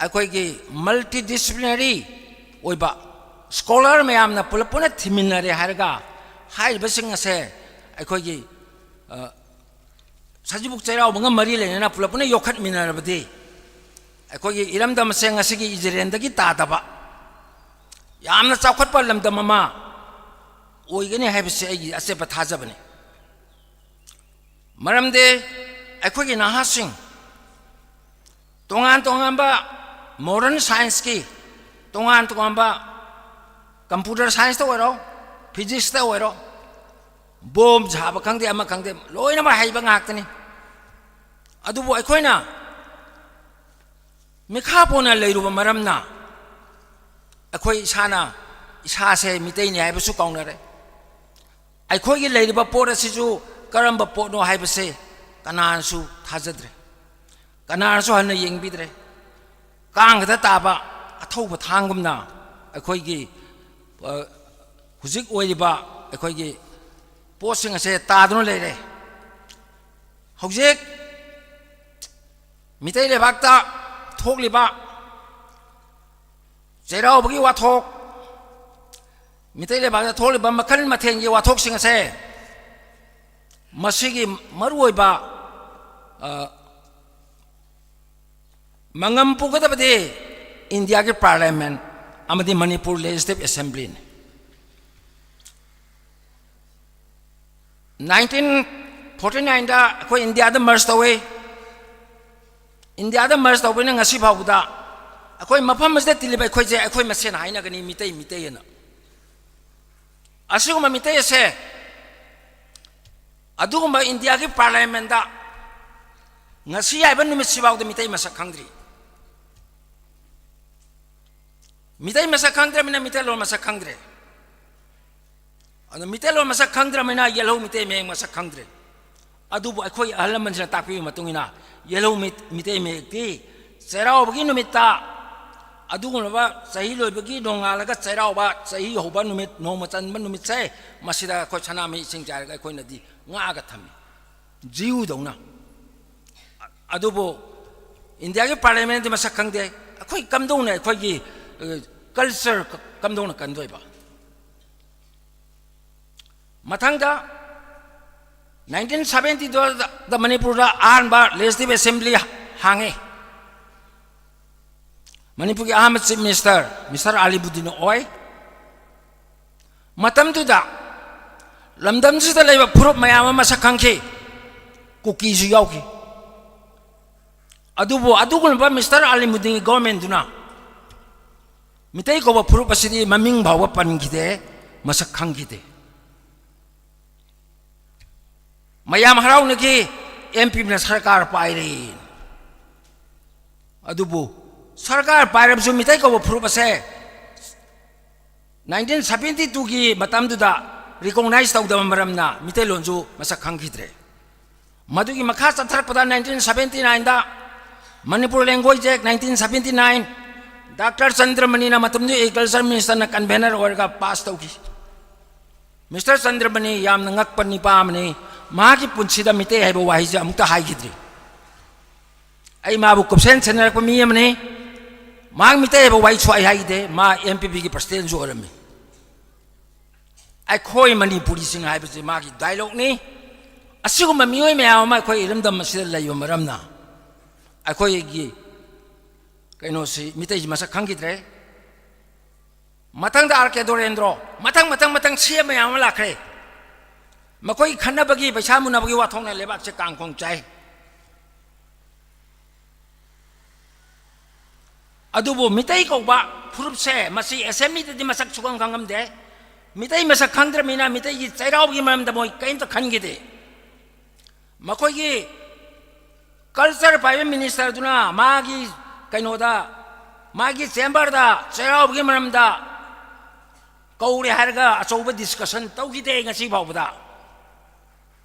ꯑꯩꯈꯣꯏꯒꯤ multidisciplinary ꯑꯣꯏꯕ scholar ꯃꯌꯥꯝꯅ ꯄꯨꯂꯞ ꯄꯨꯟꯅ ꯊꯤꯃꯤꯟꯅꯔꯦ ꯍꯥꯏꯔꯒ ꯍꯥꯏꯔꯤꯕꯁꯤꯡ ꯑꯁꯦ ꯑꯩꯈꯣꯏꯒꯤ, ꯑ, ꯁꯖꯤꯕꯨ ꯆꯩꯔꯥꯎꯕꯒ ꯃꯔꯤ ꯂꯩꯅꯅ ꯄꯨꯂꯞ ꯄꯨꯟꯅ ꯌꯣꯛꯈꯠꯃꯤꯟꯅꯔꯕꯗꯤ ꯑꯩꯈꯣꯏꯒꯤ ꯏꯔꯝꯗꯝ ꯑꯁꯦ ꯉꯁꯤꯒꯤ ꯏꯖꯔꯦꯜꯗꯒꯤ ꯇꯥꯗꯕ ꯌꯥꯝꯅ ꯆꯥꯎꯈꯠꯄ ꯂꯝꯗꯝ ꯑꯃ ꯑꯣꯏꯒꯅꯤ ꯍꯥꯏꯕꯁꯤ ꯑꯩꯒꯤ ꯑꯆꯦꯠꯄ ꯊꯥꯖꯕꯅꯤ꯫ ꯃꯔꯝꯗꯤ ꯑꯩꯈꯣꯏꯒꯤ ꯅꯍꯥꯁꯤꯡ ꯇꯣꯉꯥꯟ ꯇꯣꯉꯥꯟꯕ modern scienceꯀꯤ ꯇꯣꯉꯥꯟ ꯇꯣꯉꯥꯟꯕ, computer scienceꯇ ꯑꯣꯏꯔꯣ, physicsꯇ ꯑꯣꯏꯔꯣ, bomb ꯁꯥꯕ ꯈꯪꯗꯦ, ꯑꯃ ꯈꯪꯗꯦ, ꯂꯣꯏꯅꯃꯛ ꯍꯩꯕ ꯉꯥꯛꯇꯅꯤ꯫ ꯑꯗꯨꯕꯨ ꯑꯩꯈꯣꯏꯅ ꯃꯤꯈꯥ ꯄꯣꯟꯅ ꯂꯩꯔꯨꯕ ꯃꯔꯝꯅ ꯑꯩꯈꯣꯏ ꯏꯁꯥꯅ ꯏꯁꯥꯁꯦ ꯃꯤꯇꯩꯅꯤ ꯍꯥꯏꯕꯁꯨ ꯀꯥꯎꯅꯔꯦ꯫ ꯑꯩꯈꯣꯏꯒꯤ ꯂꯩꯔꯤꯕ ꯄꯣꯠ ꯑꯁꯤꯁꯨ ꯀꯔꯝꯕ ꯄꯣꯠꯅꯣ ꯍꯥꯏꯕꯁꯦ ꯀꯅꯥꯅꯁꯨ ꯊꯥꯖꯗ꯭ꯔꯦ, ꯀꯅꯥꯅꯁꯨ ꯍꯟꯅ ꯌꯦꯡꯕꯤꯗ꯭ꯔꯦ꯫ ꯀꯥꯡꯒꯗ ꯇꯥꯕ ꯑꯊꯧꯕ ꯊꯥꯡꯒꯨꯝꯅ ꯑꯩꯈꯣꯏꯒꯤ, ꯑ, ꯍꯧꯖꯤꯛ ꯑꯣꯏꯔꯤꯕ ꯑꯩꯈꯣꯏꯒꯤ ꯄꯣꯠꯁꯤꯡ ꯑꯁꯦ ꯇꯥꯗꯨꯅ ꯂꯩꯔꯦ꯫ ꯍꯧꯖꯤꯛ ꯃꯤꯇꯩ ꯂꯩꯕꯥꯛꯇ ꯊꯣꯛꯂꯤꯕ ꯆꯩꯔꯥꯎꯕꯒꯤ ꯋꯥꯊꯣꯛ, ꯃꯤꯇꯩ ꯂꯩꯕꯥꯛꯇ ꯊꯣꯛꯂꯤꯕ ꯃꯈꯜ ꯃꯊꯦꯜꯒꯤ ꯋꯥꯊꯣꯛꯁꯤꯡ ꯑꯁꯦ ꯃꯁꯤꯒꯤ ꯃꯔꯨꯑꯣꯏꯕ, ꯑ, ꯃꯉꯝ ꯄꯨꯒꯗꯕꯗꯤ ꯏꯟꯗꯤꯌꯥꯒꯤ ꯄꯥꯔꯂꯤꯌꯥꯃꯦꯟ ꯑꯃꯗꯤ ꯃꯅꯤꯄꯨꯔ ꯂꯦꯖꯤꯁꯂꯦꯇꯤꯚ ꯑꯦꯁꯦꯝꯕ꯭ꯂꯤꯅꯤ꯫ ꯅꯥꯏꯟꯇꯤꯟ ꯐꯣꯔꯇꯤ ꯅꯥꯏꯟꯗ ꯑꯩꯈꯣꯏ ꯏꯟꯗꯤꯌꯥꯗ ꯃꯔꯖ ꯇꯧꯋꯤ꯫ ꯏꯟꯗꯤꯌꯥꯗ ꯃꯔꯖ ꯇꯧꯕꯅ ꯉꯁꯤ ꯐꯥꯎꯕꯗ ꯑꯩꯈꯣꯏ ꯃꯐꯝ ꯑꯁꯤꯗ ꯇꯤꯜꯂꯤꯕ ꯑꯩꯈꯣꯏꯁꯦ ꯑꯩꯈꯣꯏ ꯃꯁꯦꯟ ꯍꯥꯏꯅꯒꯅꯤ, ꯃꯤꯇꯩ ꯃꯤꯇꯩ ꯑꯅ꯫ ꯑꯁꯤꯒꯨꯝꯕ ꯃꯤꯇꯩ ꯑꯁꯦ ꯑꯗꯨꯒꯨꯝꯕ ꯏꯟꯗꯤꯌꯥꯒꯤ ꯄꯥꯔꯂꯤꯌꯥꯃꯦꯟꯗ ꯉꯁꯤ ꯍꯥꯏꯕ ꯅꯨꯃꯤꯠꯁꯤꯐꯥꯎꯗ ꯃꯤꯇꯩ ꯃꯁꯛ ꯈꯪꯗ꯭ꯔꯤ꯫ ꯃꯤꯇꯩ ꯃꯁꯛ ꯈꯪꯗ꯭ꯔꯕꯅꯤꯅ ꯃꯤꯇꯩꯂꯣꯟ ꯃꯁꯛ ꯈꯪꯗ꯭ꯔꯦ꯫ ꯑꯗꯣ ꯃꯤꯇꯩꯂꯣꯟ ꯃꯁꯛ ꯈꯪꯗ꯭ꯔꯕꯅꯤꯅ ꯌꯦꯜꯍꯧ ꯃꯤꯇꯩ ꯃꯌꯦꯛ ꯃꯁꯛ ꯈꯪꯗ꯭ꯔꯦ꯫ ꯑꯗꯨꯕꯨ ꯑꯩꯈꯣꯏ ꯑꯍꯜ ꯂꯃꯟꯁꯤꯡꯅ ꯇꯥꯛꯄꯤꯕ ꯃꯇꯨꯡ ꯏꯟꯅ ꯌꯦꯜꯍꯧ ꯃꯤꯠ-, ꯃꯤꯇꯩ ꯃꯌꯦꯛꯇꯤ ꯆꯩꯔꯥꯎꯕꯒꯤ ꯅꯨꯃꯤꯠꯇ, ꯑꯗꯨꯒꯨꯝꯂꯕ ꯆꯍꯤ ꯂꯣꯏꯕꯒꯤ ꯅꯣꯡꯉꯥꯜꯂꯒ ꯆꯩꯔꯥꯎꯕ, ꯆꯍꯤ ꯍꯧꯕ ꯅꯨꯃꯤꯠ, ꯅꯣꯡꯃ ꯆꯟꯕ ꯅꯨꯃꯤꯠꯁꯦ, ꯃꯁꯤꯗ ꯑꯩꯈꯣꯏ ꯁꯅꯥꯃꯍꯤ ꯏꯁꯤꯡ ꯆꯥꯏꯔꯒ ꯑꯩꯈꯣꯏꯅꯗꯤ ꯉꯥꯛꯑꯒ ꯊꯝꯃꯤ, ꯖꯤꯎꯗꯧꯅ꯫ ꯑꯗꯨꯕꯨ ꯏꯟꯗꯤꯌꯥꯒꯤ ꯄꯥꯔꯂꯤꯌꯥꯃꯦꯟꯗꯤ ꯃꯁꯛ ꯈꯪꯗꯦ꯫ ꯑꯩꯈꯣꯏ ꯀꯝꯗꯧꯅ ꯑꯩꯈꯣꯏꯒꯤ, ꯑ, ꯀꯜꯆꯔ ꯀ-, ꯀꯝꯗꯧꯅ ꯀꯟꯗꯣꯏꯕ? ꯃꯊꯪꯗ ꯅꯥꯏꯟꯇꯤꯟ ꯁꯚꯦꯟꯇꯤ ꯇꯨꯗ ꯃꯅꯤꯄꯨꯔꯗ ꯑꯍꯥꯟꯕ ꯂꯦꯖꯤꯁꯂꯦꯇꯤꯚ ꯑꯦꯁꯦꯝꯕ꯭ꯂꯤ ꯍꯥꯡꯉꯤ꯫ ꯃꯅꯤꯄꯨꯔꯒꯤ ꯑꯍꯥꯟꯕ ꯆꯤꯐ ꯃꯤꯅꯤꯁꯇꯔ ꯃꯤꯁꯇꯔ ꯑꯂꯤꯃꯨꯗꯤꯟ ꯑꯣꯏ꯫ ꯃꯇꯝꯗꯨꯗ ꯂꯝꯗꯝꯁꯤꯗ ꯂꯩꯕ ꯐꯨꯔꯨꯞ ꯃꯌꯥꯝ ꯑꯃ ꯃꯁꯛ ꯈꯪꯈꯤ, ꯀꯨꯀꯤꯁꯨ ꯌꯥꯎꯈꯤ꯫ ꯑꯗꯨꯕꯨ ꯑꯗꯨꯒꯨꯝꯂꯕ ꯃꯤꯁꯇꯔ ꯑꯂꯤꯃꯨꯗꯤꯟꯒꯤ ꯒꯣꯔꯃꯦꯟꯗꯨꯅ ꯃꯤꯇꯩ ꯀꯧꯕ ꯐꯨꯔꯨꯞ ꯑꯁꯤꯗꯤ ꯃꯃꯤꯡ ꯐꯥꯎꯕ ꯄꯟꯈꯤꯗꯦ, ꯃꯁꯛ ꯈꯪꯈꯤꯗꯦ꯫ ꯃꯌꯥꯝ ꯍꯔꯥꯎꯅꯈꯤ, ꯑꯦꯝ ꯄꯤ ꯄꯤꯅ ꯁꯔꯀꯥꯔ ꯄꯥꯏꯔꯦ꯫ ꯑꯗꯨꯕꯨ ꯁꯔꯀꯥꯔ ꯄꯥꯏꯔꯕꯁꯨ ꯃꯤꯇꯩ ꯀꯧꯕ ꯐꯨꯔꯨꯞ ꯑꯁꯦ ꯅꯥꯏꯟꯇꯤꯟ ꯁꯚꯦꯟꯇꯤ ꯇꯨꯒꯤ ꯃꯇꯝꯗꯨꯗ ꯔꯤꯀꯣꯛꯅꯥꯏꯖ ꯇꯧꯗꯕ ꯃꯔꯝꯅ ꯃꯤꯇꯩꯂꯣꯟꯁꯨ ꯃꯁꯛ ꯈꯪꯈꯤꯗ꯭ꯔꯦ꯫ ꯃꯗꯨꯒꯤ ꯃꯈꯥ ꯆꯠꯊꯔꯛꯄꯗ ꯅꯥꯏꯟꯇꯤꯟ ꯁꯚꯦꯟꯇꯤ ꯅꯥꯏꯟꯗ ꯃꯅꯤꯄꯨꯔ ꯂꯦꯡꯒ꯭ꯋꯦꯖ ꯑꯦꯛ ꯅꯥꯏꯟꯇꯤꯟ ꯁꯚꯦꯟꯇꯤ ꯅꯥꯏꯟ ꯗꯥꯛꯇꯔ ꯆꯟꯗ꯭ꯔꯃꯅꯤꯅ ꯃꯇꯝꯗꯨꯒꯤ ꯑꯦꯒ꯭ꯔꯤꯀꯜꯆꯔ ꯃꯤꯅꯤꯁꯇꯔꯅ ꯀꯟꯚꯦꯅꯔ ꯑꯣꯏꯔꯒ ꯄꯥꯁ ꯇꯧꯈꯤ꯫ ꯃꯤꯁꯇꯔ ꯆꯟꯗ꯭ꯔꯃꯅꯤ ꯌꯥꯝꯅ ꯉꯛꯄ ꯅꯤꯄꯥ ꯑꯃꯅꯤ꯫ ꯃꯍꯥꯛꯀꯤ ꯄꯨꯟꯁꯤꯗ ꯃꯤꯇꯩ ꯍꯥꯏꯕ ꯋꯥꯍꯩꯁꯦ ꯑꯃꯨꯛꯇ ꯍꯥꯏꯈꯤꯗ꯭ꯔꯤ꯫ ꯑꯩ ꯃꯥꯕꯨ ꯀꯨꯞꯁꯦꯟ ꯁꯦꯟꯅꯔꯛꯄ ꯃꯤ ꯑꯃꯅꯤ꯫ ꯃꯍꯥꯛ ꯃꯤꯇꯩ ꯍꯥꯏꯕ ꯋꯥꯍꯩ ꯁꯨꯛꯍꯥꯏ ꯍꯥꯏꯈꯤꯗꯦ꯫ ꯃꯥ ꯑꯦꯝ ꯄꯤ ꯄꯤꯒꯤ ꯄ꯭ꯔꯁꯤꯗꯦꯟꯁꯨ ꯑꯣꯏꯔꯝꯃꯤ꯫ ꯑꯩꯈꯣꯏ ꯃꯅꯤꯄꯨꯔꯤꯁꯤꯡ ꯍꯥꯏꯕꯁꯤ ꯃꯥꯒꯤ ꯗꯥꯏꯂꯣꯒꯅꯤ꯫ ꯑꯁꯤꯒꯨꯝꯕ ꯃꯤꯑꯣꯏ ꯃꯌꯥꯝ ꯑꯃ ꯑꯩꯈꯣꯏ ꯏꯔꯝꯗꯝ ꯑꯁꯤꯗ ꯂꯩꯕ ꯃꯔꯝꯅ ꯑꯩꯈꯣꯏꯒꯤ ꯀꯩꯅꯣꯁꯤ, ꯃꯤꯇꯩꯁꯤ ꯃꯁꯛ ꯈꯪꯈꯤꯗ꯭ꯔꯦ꯫ ꯃꯊꯪꯗ ꯑꯥꯔ ꯀꯦ ꯗꯣꯔꯦꯟꯗ꯭ꯔꯣ, ꯃꯊꯪ, ꯃꯊꯪ, ꯃꯊꯪ ꯁꯤ ꯑꯦꯝ ꯃꯌꯥꯝ ꯑꯃ ꯂꯥꯛꯈ꯭ꯔꯦ꯫ ꯃꯈꯣꯏꯒꯤ ꯈꯠꯅꯕꯒꯤ, ꯄꯩꯁꯥ ꯃꯨꯟꯅꯕꯒꯤ ꯋꯥꯊꯣꯛꯅ ꯂꯩꯕꯥꯛꯁꯦ ꯀꯥꯡꯈꯣꯡ ꯆꯥꯏ꯫ ꯑꯗꯨꯕꯨ ꯃꯤꯇꯩ ꯀꯧꯕ ꯐꯨꯔꯨꯞꯁꯦ ꯃꯁꯤ ꯑꯦꯁꯦꯝꯕ꯭ꯂꯤꯗꯗꯤ ꯃꯁꯛ ꯁꯨꯈꯪ ꯈꯪꯉꯝꯗꯦ꯫ ꯃꯤꯇꯩ ꯃꯁꯛ ꯈꯪꯗ꯭ꯔꯕꯅꯤꯅ ꯃꯤꯇꯩꯒꯤ ꯆꯩꯔꯥꯎꯕꯒꯤ ꯃꯔꯝꯗ ꯃꯣꯏ ꯀꯔꯤꯝꯇ ꯈꯟꯈꯤꯗꯦ꯫ ꯃꯈꯣꯏꯒꯤ ꯀꯜꯆꯔ ꯄꯥꯏꯕ ꯃꯤꯅꯤꯁꯇꯔꯗꯨꯅ ꯃꯥꯒꯤ ꯀꯩꯅꯣꯗ, ꯃꯥꯒꯤ ꯆꯦꯝꯕꯔꯗ ꯆꯩꯔꯥꯎꯕꯒꯤ ꯃꯔꯝꯗ ꯀꯧꯔꯦ ꯍꯥꯏꯔꯒ ꯑꯆꯧꯕ ꯗꯤꯁꯀꯁꯟ ꯇꯧꯈꯤꯗꯦ ꯉꯁꯤ ꯐꯥꯎꯕꯗ꯫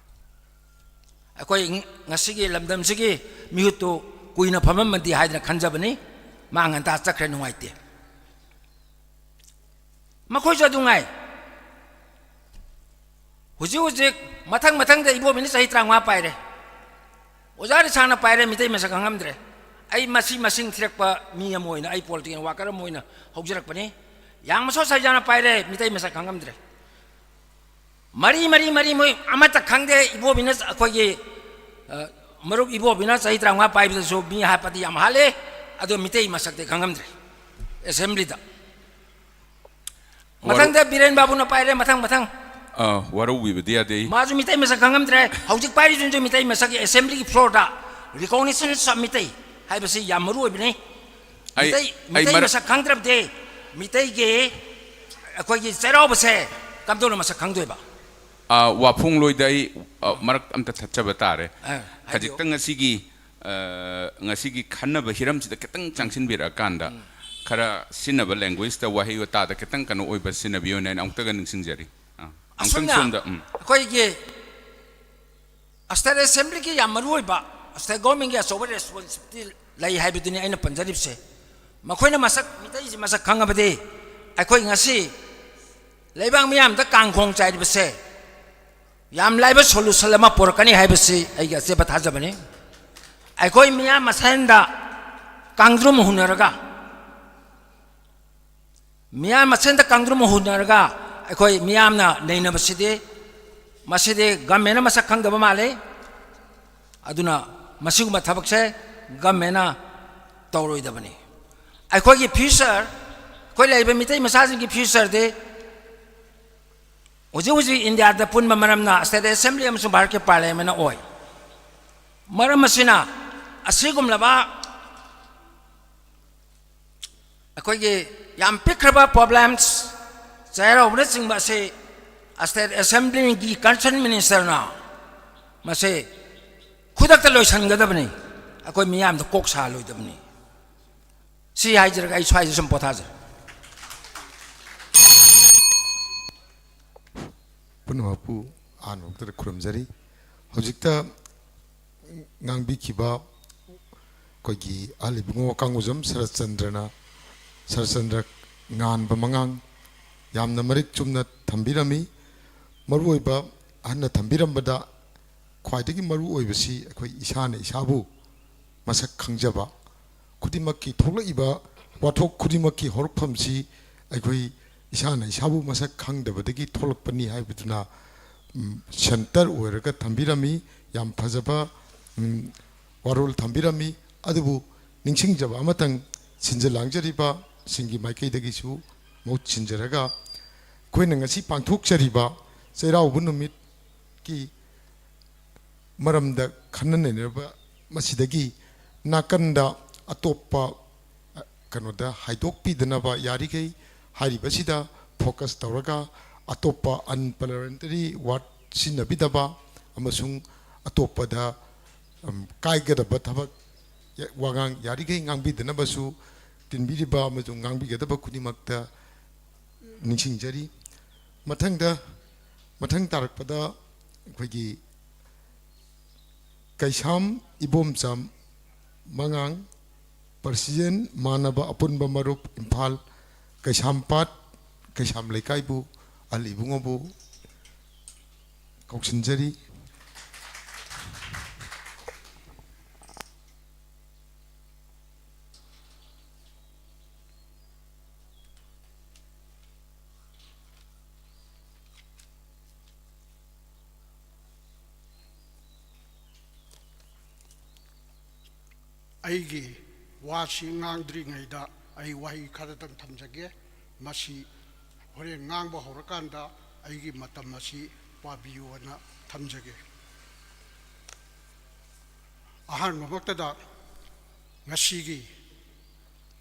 ꯑꯩꯈꯣꯏ ꯉꯁꯤꯒꯤ ꯂꯝꯗꯝꯁꯤꯒꯤ ꯃꯤꯍꯨꯠꯇꯨ ꯀꯨꯏꯅ ꯐꯝꯃꯝꯃꯗꯤ ꯍꯥꯏꯗꯅ ꯈꯟꯖꯕꯅꯤ꯫ ꯃꯥ ꯉꯟꯇꯥ ꯆꯠꯈ꯭ꯔꯦ, ꯅꯨꯡꯉꯥꯏꯇꯦ꯫ ꯃꯈꯣꯏꯁꯨ ꯑꯗꯨ ꯉꯥꯏ꯫ ꯍꯧꯖꯤꯛ ꯍꯧꯖꯤꯛ ꯃꯊꯪ ꯃꯊꯪꯗ ꯏꯕꯣꯕꯤꯅ ꯆꯍꯤ ꯇꯔꯥꯃꯉꯥ ꯄꯥꯏꯔꯦ, ꯑꯣꯖꯥ ꯔꯤꯁꯥꯅ ꯄꯥꯏꯔꯦ, ꯃꯤꯇꯩ ꯃꯁꯛ ꯈꯪꯉꯝꯗ꯭ꯔꯦ꯫ ꯑꯩ ꯃꯁꯤ ꯃꯁꯤꯡ ꯊꯤꯔꯛꯄ ꯃꯤ ꯑꯃ ꯑꯣꯏꯅ, ꯑꯩ ꯄꯣꯂꯤꯇꯤꯀꯦꯜ ꯋꯥꯀꯔ ꯑꯃ ꯑꯣꯏꯅ ꯍꯧꯖꯔꯛꯄꯅꯤ꯫ ꯌꯥꯡꯃꯁꯣ ꯁꯩꯖꯥꯅ ꯄꯥꯏꯔꯦ, ꯃꯤꯇꯩ ꯃꯁꯛ ꯈꯪꯉꯝꯗ꯭ꯔꯦ꯫ ꯃꯔꯤ, ꯃꯔꯤ, ꯃꯔꯤ, ꯃꯣꯏ ꯑꯃꯠꯇ ꯈꯪꯗꯦ꯫ ꯏꯕꯣꯕꯤꯅ ꯑꯩꯈꯣꯏꯒꯤ, ꯑ, ꯃꯔꯨꯞ ꯏꯕꯣꯕꯤꯅ ꯆꯍꯤ ꯇꯔꯥꯃꯉꯥ ꯄꯥꯏꯕꯗꯁꯨ ꯃꯤ ꯍꯥꯠꯄꯗꯤ ꯌꯥꯝ ꯍꯥꯠꯂꯦ, ꯑꯗꯣ ꯃꯤꯇꯩ ꯃꯁꯛꯇꯤ ꯈꯪꯉꯝꯗ꯭ꯔꯦ ꯑꯦꯁꯦꯝꯕ꯭ꯂꯤꯗ꯫ ꯋꯥꯔꯧ- ꯃꯊꯪꯗ ꯕꯤꯔꯦꯟ ꯕꯥꯕꯨꯅ ꯄꯥꯏꯔꯦ, ꯃꯊꯪ, ꯃꯊꯪ꯫ ꯑ, ꯋꯥꯔꯧꯕꯤꯕꯗꯤ ꯌꯥꯗꯦ꯫ ꯃꯥꯁꯨ ꯃꯤꯇꯩ ꯃꯁꯛ ꯈꯪꯉꯝꯗ꯭ꯔꯦ꯫ ꯍꯧꯖꯤꯛ ꯄꯥꯏꯔꯤꯁꯤꯡꯁꯨ ꯃꯤꯇꯩ ꯃꯁꯛꯀꯤ ꯑꯦꯁꯦꯝꯕ꯭ꯂꯤꯒꯤ ꯐ꯭ꯂꯣꯔꯗ recognition of ꯃꯤꯇꯩ ꯍꯥꯏꯕꯁꯤ ꯌꯥꯝ ꯃꯔꯨ ꯑꯣꯏꯕꯅꯤ꯫ ꯑꯩ, ꯃꯤꯇꯩ, ꯑꯩ ꯃꯤꯇꯩ ꯃꯔꯛ- ꯃꯁꯛ ꯈꯪꯗ꯭ꯔꯕꯗꯤ ꯃꯤꯇꯩꯒꯤ ꯑꯩꯈꯣꯏꯒꯤ ꯆꯩꯔꯥꯎꯕꯁꯦ ꯀꯝꯗꯧꯅ ꯃꯁꯛ ꯈꯪꯗꯣꯏꯕ? ꯑ, ꯋꯥꯐꯣꯡꯂꯣꯏꯗ ꯑꯩ, ꯑ, ꯃꯔꯛ ꯑꯝꯇ ꯊꯠꯆꯕ ꯇꯥꯔꯦ꯫ ꯑ, ꯍꯥꯏꯕꯤꯌꯨ꯫ ꯈꯖꯤꯛꯇꯪ ꯉꯁꯤꯒꯤ, ꯑ, ꯉꯁꯤꯒꯤ ꯈꯟꯅꯕ ꯍꯤꯔꯝꯁꯤꯗ ꯈꯤꯇꯪ ꯆꯪꯁꯤꯟꯕꯤꯔꯛꯑꯀꯥꯟꯗ ꯎꯝ꯫ ꯈꯔ ꯁꯤꯖꯤꯟꯅꯕ languageꯇ, ꯋꯥꯍꯩ ꯋꯥꯇꯥꯗ ꯈꯤꯇꯪ ꯀꯩꯅꯣ ꯑꯣꯏꯕ ꯁꯤꯖꯤꯟꯅꯕꯤꯌꯣꯅ ꯑꯩꯅ ꯑꯃꯨꯛꯇꯒ ꯅꯤꯡꯁꯤꯡꯖꯔꯤ꯫ ꯑ, ꯑꯃꯨꯛꯇꯪ ꯑꯁꯨꯝꯅ ꯁꯣꯝꯗ, ꯎꯝ꯫ ꯑꯩꯈꯣꯏꯒꯤ state assemblyꯒꯤ ꯌꯥꯝ ꯃꯔꯨ ꯑꯣꯏꯕ, state governmentꯒꯤ ꯑꯆꯧꯕ responsibility ꯂꯩ ꯍꯥꯏꯕꯗꯨꯅꯤ ꯑꯩꯅ ꯄꯟꯖꯔꯤꯕꯁꯦ꯫ ꯃꯈꯣꯏꯅ ꯃꯁꯛ, ꯃꯤꯇꯩꯁꯤ ꯃꯁꯛ ꯈꯪꯉꯕꯗꯤ ꯑꯩꯈꯣꯏ ꯉꯁꯤ ꯂꯩꯕꯥꯛ ꯃꯤꯌꯥꯝꯗ ꯀꯥꯡꯈꯣꯡ ꯆꯥꯏꯔꯤꯕꯁꯦ ꯌꯥꯝ ꯂꯥꯏꯕ solution ꯑꯃ ꯄꯨꯔꯛꯀꯅꯤ ꯍꯥꯏꯕꯁꯤ ꯑꯩꯒꯤ ꯑꯆꯦꯠꯄ ꯊꯥꯖꯕꯅꯤ꯫ ꯑꯩꯈꯣꯏ ꯃꯤꯌꯥꯝ ꯃꯁꯦꯟꯗ ꯀꯥꯡꯗ꯭ꯔꯨꯝ ꯍꯨꯟꯅꯔꯒ, ꯃꯤꯌꯥꯝ ꯃꯁꯦꯟꯗ ꯀꯥꯡꯗ꯭ꯔꯨꯝ ꯍꯨꯟꯅꯔꯒ ꯑꯩꯈꯣꯏ ꯃꯤꯌꯥꯝꯅ ꯅꯩꯅꯕꯁꯤꯗꯤ, ꯃꯁꯤꯗꯤ governmentꯅ ꯃꯁꯛ ꯈꯪꯗꯕ ꯃꯥꯜꯂꯤ꯫ ꯑꯗꯨꯅ ꯃꯁꯤꯒꯨꯝꯕ ꯊꯕꯛꯁꯦ governmentꯅ ꯇꯧꯔꯣꯏꯗꯕꯅꯤ꯫ ꯑꯩꯈꯣꯏꯒꯤ future, ꯑꯩꯈꯣꯏ ꯂꯩꯔꯤꯕ ꯃꯤꯇꯩ ꯃꯆꯥꯁꯤꯡꯒꯤ future ꯗꯤ ꯍꯧꯖꯤꯛ ꯍꯧꯖꯤꯛ ꯏꯟꯗꯤꯌꯥꯗ ꯄꯨꯟꯕ ꯃꯔꯝꯅ state assembly ꯑꯃꯁꯨꯡ ꯚꯥꯔꯠꯀꯤ parliament ꯑꯣꯏ꯫ ꯃꯔꯝ ꯑꯁꯤꯅ ꯑꯁꯤꯒꯨꯝꯂꯕ ꯑꯩꯈꯣꯏꯒꯤ ꯌꯥꯝ ꯄꯤꯛꯈ꯭ꯔꯕ problems, ꯆꯩꯔꯥꯎꯕꯅꯆꯤꯡꯕ ꯑꯁꯤ state assembly ꯒꯤ concerned minister ꯅ ꯃꯁꯤ ꯈꯨꯗꯛꯇ ꯂꯣꯏꯁꯤꯟꯒꯗꯕꯅꯤ꯫ ꯑꯩꯈꯣꯏ ꯃꯤꯌꯥꯝꯗ ꯀꯣꯛ ꯁꯥꯍꯜꯂꯣꯏꯗꯕꯅꯤ꯫ ꯁꯤ ꯍꯥꯏꯖꯔꯒ ꯑꯩ ꯁ꯭ꯋꯥꯏꯗ ꯁꯨꯝ ꯄꯣꯊꯥꯖꯔꯦ꯫ ꯄꯨꯝꯅꯃꯛꯄꯨ ꯑꯍꯥꯟꯕ ꯃꯛꯇꯗ ꯈꯨꯔꯨꯝꯖꯔꯤ꯫ ꯍꯧꯖꯤꯛꯇ ꯉꯥꯡꯕꯤꯈꯤꯕ ꯑꯩꯈꯣꯏꯒꯤ ꯑꯍꯜ ꯏꯕꯨꯡꯉꯣ ꯀꯥꯡꯉꯨꯖꯝ ꯁꯔꯠꯆꯟꯗ꯭ꯔꯅ, ꯁꯔꯠꯆꯟꯗ꯭ꯔ ꯉꯥꯟꯕ ꯃꯉꯥꯡ ꯌꯥꯝꯅ ꯃꯔꯤꯛ ꯆꯨꯝꯅ ꯊꯝꯕꯤꯔꯝꯃꯤ꯫ ꯃꯔꯨꯑꯣꯏꯕ ꯑꯍꯟꯅ ꯊꯝꯕꯤꯔꯝꯕꯗ ꯈ꯭ꯋꯥꯏꯗꯒꯤ ꯃꯔꯨ ꯑꯣꯏꯕꯁꯤ ꯑꯩꯈꯣꯏ ꯏꯁꯥꯅ ꯏꯁꯥꯕꯨ ꯃꯁꯛ ꯈꯪꯖꯕ, ꯈꯨꯗꯤꯡꯃꯛꯀꯤ ꯊꯣꯛꯂꯛꯏꯕ ꯋꯥꯊꯣꯛ ꯈꯨꯗꯤꯡꯃꯛꯀꯤ ꯍꯧꯔꯛꯐꯝꯁꯤ ꯑꯩꯈꯣꯏ ꯏꯁꯥꯅ ꯏꯁꯥꯕꯨ ꯃꯁꯛ ꯈꯪꯗꯕꯗꯒꯤ ꯊꯣꯛꯂꯛꯄꯅꯤ ꯍꯥꯏꯕꯗꯨꯅ, ꯎꯝ, center ꯑꯣꯏꯔꯒ ꯊꯝꯕꯤꯔꯝꯃꯤ꯫ ꯌꯥꯝ ꯐꯖꯕ, ꯎꯝ, ꯋꯥꯔꯣꯜ ꯊꯝꯕꯤꯔꯝꯃꯤ꯫ ꯑꯗꯨꯕꯨ ꯅꯤꯡꯁꯤꯡꯖꯕ ꯑꯃꯇꯪ, ꯁꯤꯟꯖ ꯂꯥꯡꯖꯔꯤꯕꯁꯤꯡꯒꯤ ꯃꯥꯏꯀꯩꯗꯒꯤꯁꯨ ꯃꯍꯨꯠ ꯁꯤꯟꯖꯔꯒ, ꯑꯩꯈꯣꯏꯅ ꯉꯁꯤ ꯄꯥꯡꯊꯣꯛꯆꯔꯤꯕ ꯆꯩꯔꯥꯎꯕ ꯅꯨꯃꯤꯠꯀꯤ ꯃꯔꯝꯗ ꯈꯟꯅ ꯅꯩꯅꯔꯕ ꯃꯁꯤꯗꯒꯤ ꯅꯥꯀꯟꯗ ꯑꯇꯣꯞꯄ, ꯑ, ꯀꯩꯅꯣꯗ ꯍꯥꯏꯗꯣꯛꯄꯤꯗꯅꯕ ꯌꯥꯔꯤꯈꯩ ꯍꯥꯏꯔꯤꯕꯁꯤꯗ focus ꯇꯧꯔꯒ ꯑꯇꯣꯞꯄ unparliamentary word ꯁꯤꯖꯤꯟꯅꯕꯤꯗꯕ ꯑꯃꯁꯨꯡ ꯑꯇꯣꯞꯄꯗ, ꯎꯝ, ꯀꯥꯏꯒꯗꯕ ꯊꯕꯛ ꯌ-, ꯋꯥꯉꯥꯡ ꯌꯥꯔꯤꯈꯩ ꯉꯥꯡꯕꯤꯗꯅꯕꯁꯨ ꯇꯤꯟꯕꯤꯔꯤꯕ ꯑꯃꯁꯨꯡ ꯉꯥꯡꯕꯤꯒꯗꯕ ꯈꯨꯗꯤꯡꯃꯛꯇ ꯅꯤꯡꯁꯤꯡꯖꯔꯤ꯫ ꯃꯊꯪꯗ, ꯃꯊꯪ ꯇꯥꯔꯛꯄꯗ ꯑꯩꯈꯣꯏꯒꯤ ꯀꯩꯁꯥꯝ ꯏꯕꯣꯝꯆꯥ ꯃꯉꯥꯡ, President ꯃꯥꯟꯅꯕ ꯑꯄꯨꯟꯕ ꯃꯔꯨꯞ, ꯏꯝꯐꯥꯜ, ꯀꯩꯁꯥꯝꯄꯥꯠ, ꯀꯩꯁꯥꯝ ꯂꯩꯀꯥꯏꯕꯨ, ꯑꯍꯜ ꯏꯕꯨꯡꯉꯣꯕꯨ ꯀꯧꯁꯤꯟꯖꯔꯤ꯫ ꯑꯩꯒꯤ ꯋꯥꯁꯤ ꯉꯥꯡꯗ꯭ꯔꯤꯉꯩꯗ ꯑꯩ ꯋꯥꯍꯩ ꯈꯔꯗꯪ ꯊꯝꯖꯒꯦ꯫ ꯃꯁꯤ ꯍꯣꯔꯦꯟ ꯉꯥꯡꯕ ꯍꯧꯔꯀꯥꯟꯗ ꯑꯩꯒꯤ ꯃꯇꯝ ꯑꯁꯤ ꯄꯥꯕꯤꯌꯨꯅ ꯊꯝꯖꯒꯦ꯫ ꯑꯍꯥꯟꯕꯃꯛꯇꯗ, ꯉꯁꯤꯒꯤ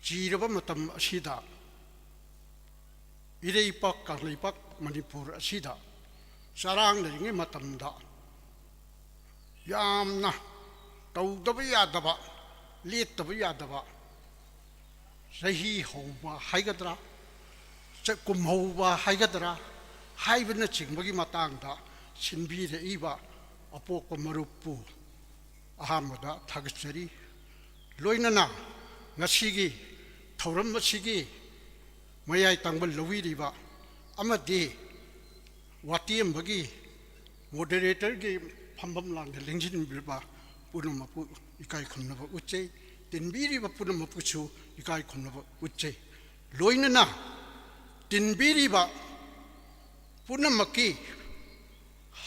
ꯆꯤꯔꯕ ꯃꯇꯝ ꯑꯁꯤꯗ ꯏꯔꯩꯄꯥꯛ ꯀꯪꯂꯩꯄꯥꯛ ꯃꯅꯤꯄꯨꯔ ꯑꯁꯤꯗ ꯆꯔꯥꯡꯅꯔꯤꯉꯩ ꯃꯇꯝꯗ ꯌꯥꯝꯅ ꯇꯧꯗꯕ ꯌꯥꯗꯕ, ꯂꯦꯠꯇꯕ ꯌꯥꯗꯕ ꯆꯍꯤ ꯍꯧꯕ ꯍꯥꯏꯒꯗ꯭ꯔꯥ, ꯆ-, ꯀꯨꯝꯍꯧꯕ ꯍꯥꯏꯒꯗ꯭ꯔꯥ ꯍꯥꯏꯕꯅꯆꯤꯡꯕꯒꯤ ꯃꯇꯥꯡꯗ ꯁꯤꯟꯕꯤꯔꯛꯏꯕ ꯑꯄꯣꯛꯄ ꯃꯔꯨꯞꯄꯨ ꯑꯍꯥꯟꯕꯗ ꯊꯥꯒꯠꯆꯔꯤ꯫ ꯂꯣꯏꯅꯅ ꯉꯁꯤꯒꯤ ꯊꯧꯔꯝ ꯑꯁꯤꯒꯤ ꯃꯌꯥꯏ ꯇꯥꯡꯕꯜ ꯂꯧꯕꯤꯔꯤꯕ ꯑꯃꯗꯤ ꯋꯥꯇꯦꯝꯕꯒꯤ moderatorꯒꯤ ꯐꯝꯐꯝ ꯂꯥꯡꯗ ꯂꯦꯡꯁꯤꯟꯕꯤꯔꯤꯕ ꯄꯨꯝꯅꯃꯛꯄꯨ ꯏꯀꯥꯏ ꯈꯨꯝꯅꯕ ꯎꯠꯆꯩ꯫ ꯇꯤꯟꯕꯤꯔꯤꯕ ꯄꯨꯝꯅꯃꯛꯄꯨꯁꯨ ꯏꯀꯥꯏ ꯈꯨꯝꯅꯕ ꯎꯠꯆꯩ꯫ ꯂꯣꯏꯅꯅ ꯇꯤꯟꯕꯤꯔꯤꯕ ꯄꯨꯝꯅꯃꯛꯀꯤ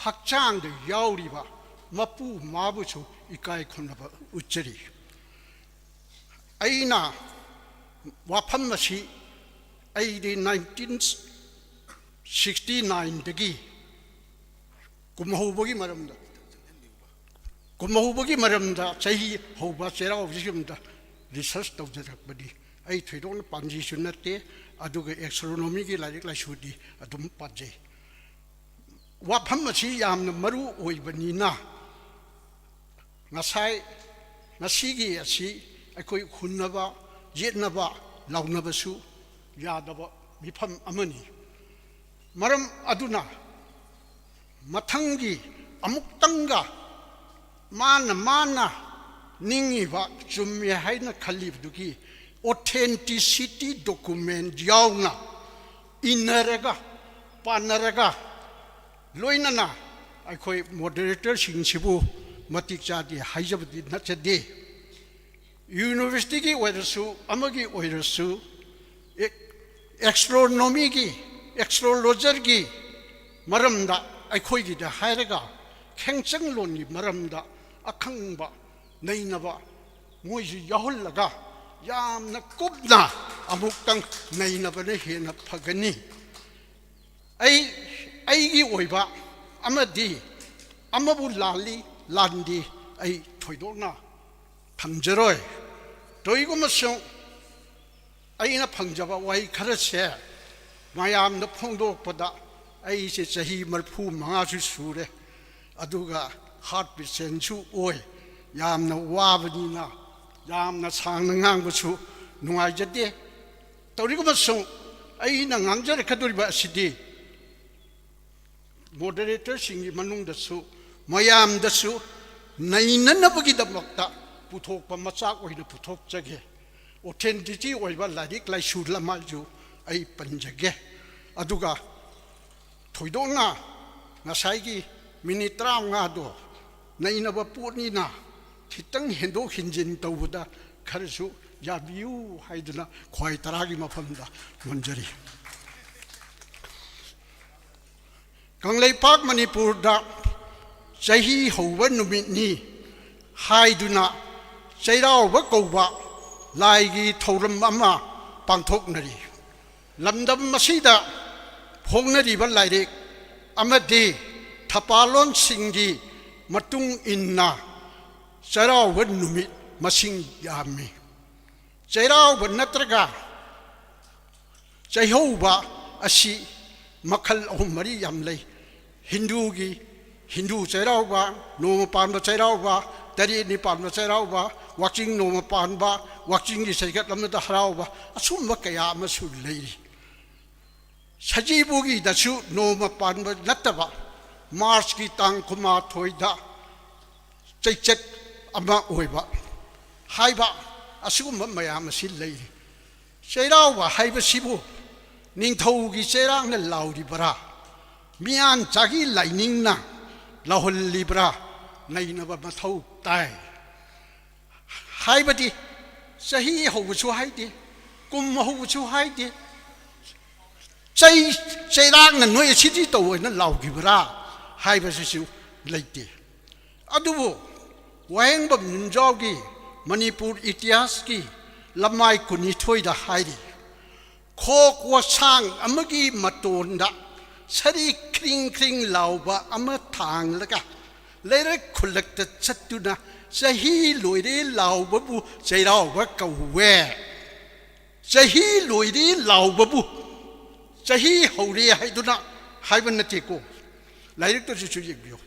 ꯍꯛꯆꯥꯡꯗ ꯌꯥꯎꯔꯤꯕ ꯃꯄꯨ ꯃꯥꯕꯨꯁꯨ ꯏꯀꯥꯏ ꯈꯨꯝꯅꯕ ꯎꯠꯆꯔꯤ꯫ ꯑꯩꯅ ꯋꯥꯐꯝ ꯑꯁꯤ ꯑꯩꯗꯤ nineteen sixty nineꯗꯒꯤ ꯀꯨꯝꯍꯧꯕꯒꯤ ꯃꯔꯝꯗ, ꯀꯨꯝꯍꯧꯕꯒꯤ ꯃꯔꯝꯗ ꯆꯍꯤ ꯍꯧꯕ ꯆꯩꯔꯥꯎꯕꯁꯤꯒꯤ ꯃꯔꯝꯗ research ꯇꯧꯖꯔꯛꯄꯅꯤ꯫ ꯑꯩ ꯊꯣꯏꯗꯣꯛꯅ ꯄꯥꯟꯖꯤꯁꯨ ꯅꯠꯇꯦ, ꯑꯗꯨꯒ astronomyꯒꯤ ꯂꯥꯏꯔꯤꯛ ꯂꯥꯏꯁꯨꯗꯤ ꯑꯗꯨꯝ ꯄꯥꯖꯩ꯫ ꯋꯥꯐꯝ ꯑꯁꯤ ꯌꯥꯝꯅ ꯃꯔꯨ ꯑꯣꯏꯕꯅꯤꯅ ꯉꯁꯥꯏ, ꯉꯁꯤꯒꯤ ꯑꯁꯤ ꯑꯩꯈꯣꯏ ꯍꯨꯟꯅꯕ, ꯌꯦꯠꯅꯕ, ꯂꯥꯎꯅꯕꯁꯨ ꯌꯥꯗꯕ ꯃꯤꯐꯝ ꯑꯃꯅꯤ꯫ ꯃꯔꯝ ꯑꯗꯨꯅ ꯃꯊꯪꯒꯤ ꯑꯃꯨꯛꯇꯪꯒ ꯃꯥꯅ ꯃꯥꯅ ꯅꯤꯡꯉꯤꯕ ꯆꯨꯝꯃꯤ ꯍꯥꯏꯅ ꯈꯜꯂꯤꯕꯗꯨꯒꯤ authenticity document ꯌꯥꯎꯅ ꯏꯟꯅꯔꯒ, ꯄꯥꯟꯅꯔꯒ, ꯂꯣꯏꯅꯅ ꯑꯩꯈꯣꯏ moderatorꯁꯤꯡꯁꯤꯕꯨ ꯃꯇꯤꯛ ꯆꯥꯗꯦ ꯍꯥꯏꯖꯕꯗꯤ ꯅꯠꯆꯗꯦ꯫ Universityꯒꯤ ꯑꯣꯏꯔꯁꯨ, ꯑꯃꯒꯤ ꯑꯣꯏꯔꯁꯨ, ꯑꯦ-, astronomyꯒꯤ, astrologerꯒꯤ ꯃꯔꯝꯗ ꯑꯩꯈꯣꯏꯒꯤꯗ ꯍꯥꯏꯔꯒ, ꯈꯦꯡꯆꯪꯂꯣꯟꯒꯤ ꯃꯔꯝꯗ ꯑꯈꯪꯕ ꯅꯩꯅꯕ ꯃꯣꯏꯁꯨ ꯌꯥꯎꯍꯜꯂꯒ, ꯌꯥꯝꯅ ꯀꯨꯞꯅ ꯑꯃꯨꯛꯇꯪ ꯅꯩꯅꯕꯅ ꯍꯦꯟꯅ ꯐꯒꯅꯤ꯫ ꯑꯩ, ꯑꯩꯒꯤ ꯑꯣꯏꯕ ꯑꯃꯗꯤ ꯑꯃꯕꯨ ꯂꯥꯜꯂꯤ ꯂꯥꯟꯗꯦ ꯑꯩ ꯊꯣꯏꯗꯣꯛꯅ ꯊꯝꯖꯔꯣꯏ꯫ ꯇꯧꯏꯒꯨꯝꯕꯁꯨ ꯑꯩꯅ ꯐꯪꯖꯕ ꯋꯥꯍꯩ ꯈꯔꯁꯦ ꯃꯌꯥꯝꯗ ꯐꯣꯡꯗꯣꯛꯄꯗ, ꯑꯩꯁꯦ ꯆꯍꯤ ꯃꯔꯤꯐꯨ ꯃꯉꯥꯁꯨ ꯁꯨꯔꯦ, ꯑꯗꯨꯒ heart patientꯁꯨ ꯑꯣꯏ꯫ ꯌꯥꯝꯅ ꯋꯥꯕꯅꯤꯅ ꯌꯥꯝꯅ ꯁꯥꯡꯅ ꯉꯥꯡꯕꯁꯨ ꯅꯨꯡꯉꯥꯏꯖꯗꯦ꯫ ꯇꯧꯔꯤꯒꯨꯝꯕꯁꯨ ꯑꯩꯅ ꯉꯥꯡꯖꯔꯛꯀꯗꯧꯔꯤꯕ ꯑꯁꯤꯗꯤ moderatorꯁꯤꯡꯒꯤ ꯃꯅꯨꯡꯗꯁꯨ, ꯃꯌꯥꯝꯗꯁꯨ ꯅꯩꯅꯅꯕꯒꯤꯗꯃꯛꯇ ꯄꯨꯊꯣꯛꯄ ꯃꯆꯥꯛ ꯑꯣꯏꯅ ꯄꯨꯊꯣꯛꯆꯒꯦ꯫ Authenticity ꯑꯣꯏꯕ ꯂꯥꯏꯔꯤꯛ ꯂꯥꯏꯁꯨ ꯂꯃꯥꯏꯁꯨ ꯑꯩ ꯄꯟꯖꯒꯦ꯫ ꯑꯗꯨꯒ ꯊꯣꯏꯗꯣꯛꯅ ꯉꯁꯥꯏꯒꯤ minute ꯇꯔꯥꯃꯉꯥꯗꯣ ꯅꯩꯅꯕ ꯄꯣꯠꯅꯤꯅ, ꯈꯤꯇꯪ ꯍꯦꯟꯗꯣꯛ ꯍꯦꯟꯖꯤꯟ ꯇꯧꯕꯗ ꯈꯔꯁꯨ ꯌꯥꯕꯤꯌꯨ ꯍꯥꯏꯗꯨꯅ ꯈ꯭ꯋꯥꯏ ꯇꯔꯥꯒꯤ ꯃꯐꯝꯗ ꯅꯣꯟꯖꯔꯤ꯫ ꯀꯪꯂꯩꯄꯥꯛ ꯃꯅꯤꯄꯨꯔꯗ ꯆꯍꯤ ꯍꯧꯕ ꯅꯨꯃꯤꯠꯅꯤ ꯍꯥꯏꯗꯨꯅ ꯆꯩꯔꯥꯎꯕ ꯀꯧꯕ ꯂꯥꯏꯒꯤ ꯊꯧꯔꯝ ꯑꯃ ꯄꯥꯡꯊꯣꯛꯅꯔꯤ꯫ ꯂꯝꯗꯝ ꯑꯁꯤꯗ ꯐꯣꯡꯅꯔꯤꯕ ꯂꯥꯏꯔꯤꯛ ꯑꯃꯗꯤ ꯊꯄꯥꯂꯣꯟꯁꯤꯡꯒꯤ ꯃꯇꯨꯡ ꯏꯟꯅ ꯆꯩꯔꯥꯎꯕ ꯅꯨꯃꯤꯠ ꯃꯁꯤꯡ ꯌꯥꯝꯃꯤ꯫ ꯆꯩꯔꯥꯎꯕ ꯅꯠꯇ꯭ꯔꯒ ꯆꯩꯍꯧꯕ ꯑꯁꯤ ꯃꯈꯜ ꯑꯍꯨꯝ ꯃꯔꯤ ꯌꯥꯝ ꯂꯩ꯫ ꯍꯤꯟꯗꯨꯒꯤ, ꯍꯤꯟꯗꯨ ꯆꯩꯔꯥꯎꯕ, ꯅꯣꯡꯃ ꯄꯥꯟꯕ ꯆꯩꯔꯥꯎꯕ, ꯇꯔꯦꯠꯅꯤ ꯄꯥꯟꯕ ꯆꯩꯔꯥꯎꯕ, ꯋꯥꯛꯆꯤꯡ ꯅꯣꯡꯃ ꯄꯥꯟꯕ, ꯋꯥꯛꯆꯤꯡꯒꯤ ꯆꯩꯒꯠ ꯑꯃꯗ ꯍꯔꯥꯎꯕ, ꯑꯁꯨꯝꯕ ꯀꯌꯥ ꯑꯃꯁꯨ ꯂꯩꯔꯤ꯫ ꯁꯖꯤꯕꯨꯒꯤꯗꯁꯨ ꯅꯣꯡꯃ ꯄꯥꯟꯕ ꯅꯠꯇꯕ, ꯃꯥꯔꯆꯀꯤ ꯇꯥꯡ ꯀꯨꯟꯃꯥꯊꯣꯏꯗ ꯆꯩꯆꯠ ꯑꯃ ꯑꯣꯏꯕ ꯍꯥꯏꯕ ꯑꯁꯤꯒꯨꯝꯕ ꯃꯌꯥꯝ ꯑꯁꯤ ꯂꯩꯔꯤ꯫ ꯆꯩꯔꯥꯎꯕ ꯍꯥꯏꯕꯁꯤꯕꯨ ꯅꯤꯡꯊꯧꯒꯤ ꯆꯩꯔꯥꯛꯅ ꯂꯥꯎꯔꯤꯕꯔꯥ, ꯃꯤꯌꯥꯟꯆꯥꯒꯤ ꯂꯥꯏꯅꯤꯡꯅ ꯂꯥꯎꯍꯜꯂꯤꯕ꯭ꯔꯥ ꯅꯩꯅꯕ ꯃꯊꯧ ꯇꯥꯏ꯫ ꯍꯥꯏꯕꯗꯤ ꯆꯍꯤ ꯍꯧꯕꯁꯨ ꯍꯥꯏꯗꯦ, ꯀꯨꯝ ꯍꯧꯕꯁꯨ ꯍꯥꯏꯗꯦ, ꯆꯩ, ꯆꯩꯔꯥꯛꯅ ꯅꯣꯏ ꯑꯁꯤꯗꯤ ꯇꯧ ꯍꯥꯏꯅ ꯂꯥꯎꯈꯤꯕ꯭ꯔꯥ ꯍꯥꯏꯕꯁꯤꯁꯨ ꯂꯩꯇꯦ꯫ ꯑꯗꯨꯕꯨ ꯋꯥꯍꯦꯡꯕꯝ ꯌꯨꯝꯖꯥꯎꯒꯤ ꯃꯅꯤꯄꯨꯔ ꯏꯇꯤꯍꯥꯁꯀꯤ ꯂꯃꯥꯏ ꯀꯨꯟꯅꯤꯊꯣꯏꯗ ꯍꯥꯏꯔꯤ, ꯈꯣꯛ ꯋꯥꯁꯥꯡ ꯑꯃꯒꯤ ꯃꯇꯣꯟꯗ ꯁꯔꯤ ꯈ꯭ꯔꯤꯡ ꯈ꯭ꯔꯤꯡ ꯂꯥꯎꯕ ꯑꯃ ꯊꯥꯡꯂꯒ ꯂꯩꯔꯛ ꯈꯨꯜꯂꯛꯇ ꯆꯠꯇꯨꯅ "ꯆꯍꯤ ꯂꯣꯏꯔꯦ" ꯂꯥꯎꯕꯕꯨ ꯆꯩꯔꯥꯎꯕ ꯀꯧꯋꯦ꯫ "ꯆꯍꯤ ꯂꯣꯏꯔꯦ" ꯂꯥꯎꯕꯕꯨ "ꯆꯍꯤ ꯍꯧꯔꯦ" ꯍꯥꯏꯗꯨꯅ ꯍꯥꯏꯕ ꯅꯠꯇꯦꯀꯣ꯫ ꯂꯥꯏꯔꯤꯛꯇꯁꯨ ꯌꯦꯡꯕꯤꯌꯨ꯫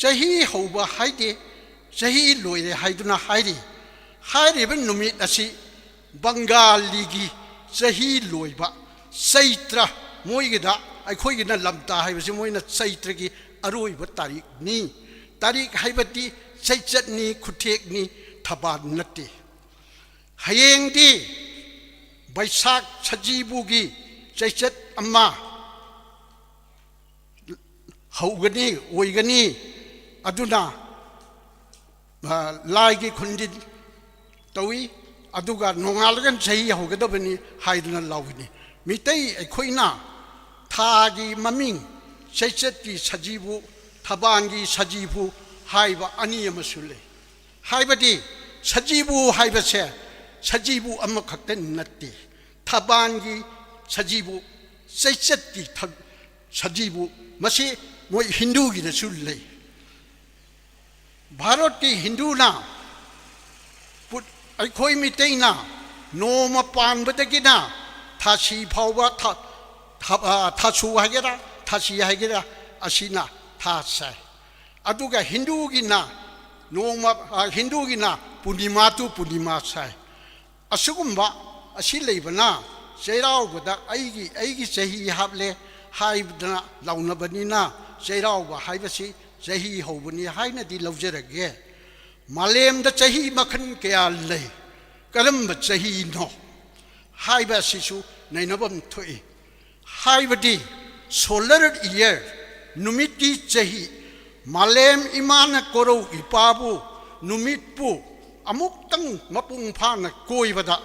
ꯆꯍꯤ ꯍꯧꯕ ꯍꯥꯏꯗꯦ, "ꯆꯍꯤ ꯂꯣꯏꯔꯦ" ꯍꯥꯏꯗꯨꯅ ꯍꯥꯏꯔꯤ꯫ ꯍꯥꯏꯔꯤꯕ ꯅꯨꯃꯤꯠ ꯑꯁꯤ ꯕꯪꯒꯥꯂꯤꯒꯤ ꯆꯍꯤ ꯂꯣꯏꯕ, ꯆꯩꯇ꯭ꯔ, ꯃꯣꯏꯒꯤꯗ, ꯑꯩꯈꯣꯏꯒꯤꯅ ꯂꯝꯇꯥ ꯍꯥꯏꯕꯁꯤ ꯃꯣꯏꯅ ꯆꯩꯇ꯭ꯔꯒꯤ ꯑꯔꯣꯏꯕ ꯇꯥꯔꯤꯛꯅꯤ꯫ ꯇꯥꯔꯤꯛ ꯍꯥꯏꯕꯗꯤ ꯆꯩꯆꯠꯅꯤ, ꯈꯨꯊꯦꯛꯅꯤ, ꯊꯕꯥꯜ ꯅꯠꯇꯦ꯫ ꯍꯌꯦꯡꯗꯤ ꯕꯩꯁꯥꯈ ꯁꯖꯤꯕꯨꯒꯤ ꯆꯩꯆꯠ ꯑꯃ ꯍꯧꯒꯅꯤ, ꯑꯣꯏꯒꯅꯤ꯫ ꯑꯗꯨꯅ, ꯑ, ꯂꯥꯏꯒꯤ ꯈꯨꯟꯗꯤ ꯇꯧꯏ, ꯑꯗꯨꯒ ꯅꯣꯡꯉꯥꯜꯂꯒꯅ ꯆꯍꯤ ꯍꯧꯒꯗꯕꯅꯤ ꯍꯥꯏꯗꯨꯅ ꯂꯥꯎꯒꯅꯤ꯫ ꯃꯤꯇꯩ ꯑꯩꯈꯣꯏꯅ ꯊꯥꯒꯤ ꯃꯃꯤꯡ ꯆꯩꯆꯠꯀꯤ ꯁꯖꯤꯕꯨ, ꯊꯕꯥꯜꯒꯤ ꯁꯖꯤꯕꯨ ꯍꯥꯏꯕ ꯑꯅꯤ ꯑꯃꯁꯨ ꯂꯩ꯫ ꯍꯥꯏꯕꯗꯤ ꯁꯖꯤꯕꯨ ꯍꯥꯏꯕꯁꯦ ꯁꯖꯤꯕꯨ ꯑꯃꯈꯛꯇ ꯅꯠꯇꯦ, ꯊꯕꯥꯜꯒꯤ ꯁꯖꯤꯕꯨ, ꯆꯩꯆꯠꯀꯤ ꯊ-, ꯁꯖꯤꯕꯨ, ꯃꯁꯤ ꯃꯣꯏ ꯍꯤꯟꯗꯨꯒꯤꯗꯁꯨ ꯂꯩ꯫ ꯚꯥꯔꯠꯀꯤ ꯍꯤꯟꯗꯨꯅ ꯄꯨ-, ꯑꯩꯈꯣꯏ ꯃꯤꯇꯩꯅ ꯅꯣꯡꯃ ꯄꯥꯟꯕꯗꯒꯤꯅ ꯊꯥꯁꯤ ꯐꯥꯎꯕ ꯊ-, ꯊ-, ꯑ, ꯊꯥꯁꯨ ꯍꯥꯏꯒꯦꯔꯥ, ꯊꯥꯁꯤ ꯍꯥꯏꯒꯦꯔꯥ, ꯑꯁꯤꯅ ꯊꯥ ꯁꯥꯏ꯫ ꯑꯗꯨꯒ ꯍꯤꯟꯗꯨꯒꯤꯅ ꯅꯣꯡꯃ, ꯑ, ꯍꯤꯟꯗꯨꯒꯤꯅ ꯄꯨꯔꯅꯤꯃꯥ ꯇꯨ ꯄꯨꯔꯅꯤꯃꯥ ꯁꯥꯏ꯫ ꯑꯁꯤꯒꯨꯝꯕ ꯑꯁꯤ ꯂꯩꯕꯅ ꯆꯩꯔꯥꯎꯕꯗ "ꯑꯩꯒꯤ, ꯑꯩꯒꯤ ꯆꯍꯤ ꯍꯥꯞꯂꯦ" ꯍꯥꯏꯗꯅ ꯂꯥꯎꯅꯕꯅꯤꯅ ꯆꯩꯔꯥꯎꯕ ꯍꯥꯏꯕꯁꯤ ꯆꯍꯤ ꯍꯧꯕꯅꯤ ꯍꯥꯏꯅꯗꯤ ꯂꯧꯖꯔꯒꯦ꯫ ꯃꯥꯂꯦꯝꯗ ꯆꯍꯤ ꯃꯈꯜ ꯀꯌꯥ ꯂꯩ, ꯀꯔꯝꯕ ꯆꯍꯤꯅꯣ ꯍꯥꯏꯕ ꯑꯁꯤꯁꯨ ꯅꯩꯅꯐꯝ ꯊꯣꯛꯏ꯫ ꯍꯥꯏꯕꯗꯤ solar year, ꯅꯨꯃꯤꯠꯀꯤ ꯆꯍꯤ, ꯃꯥꯂꯦꯝ ꯏꯃꯥꯅ ꯀꯣꯔꯧ ꯏꯄꯥꯕꯨ, ꯅꯨꯃꯤꯠꯄꯨ ꯑꯃꯨꯛꯇꯪ ꯃꯄꯨꯡ ꯐꯥꯅ ꯀꯣꯏꯕꯗ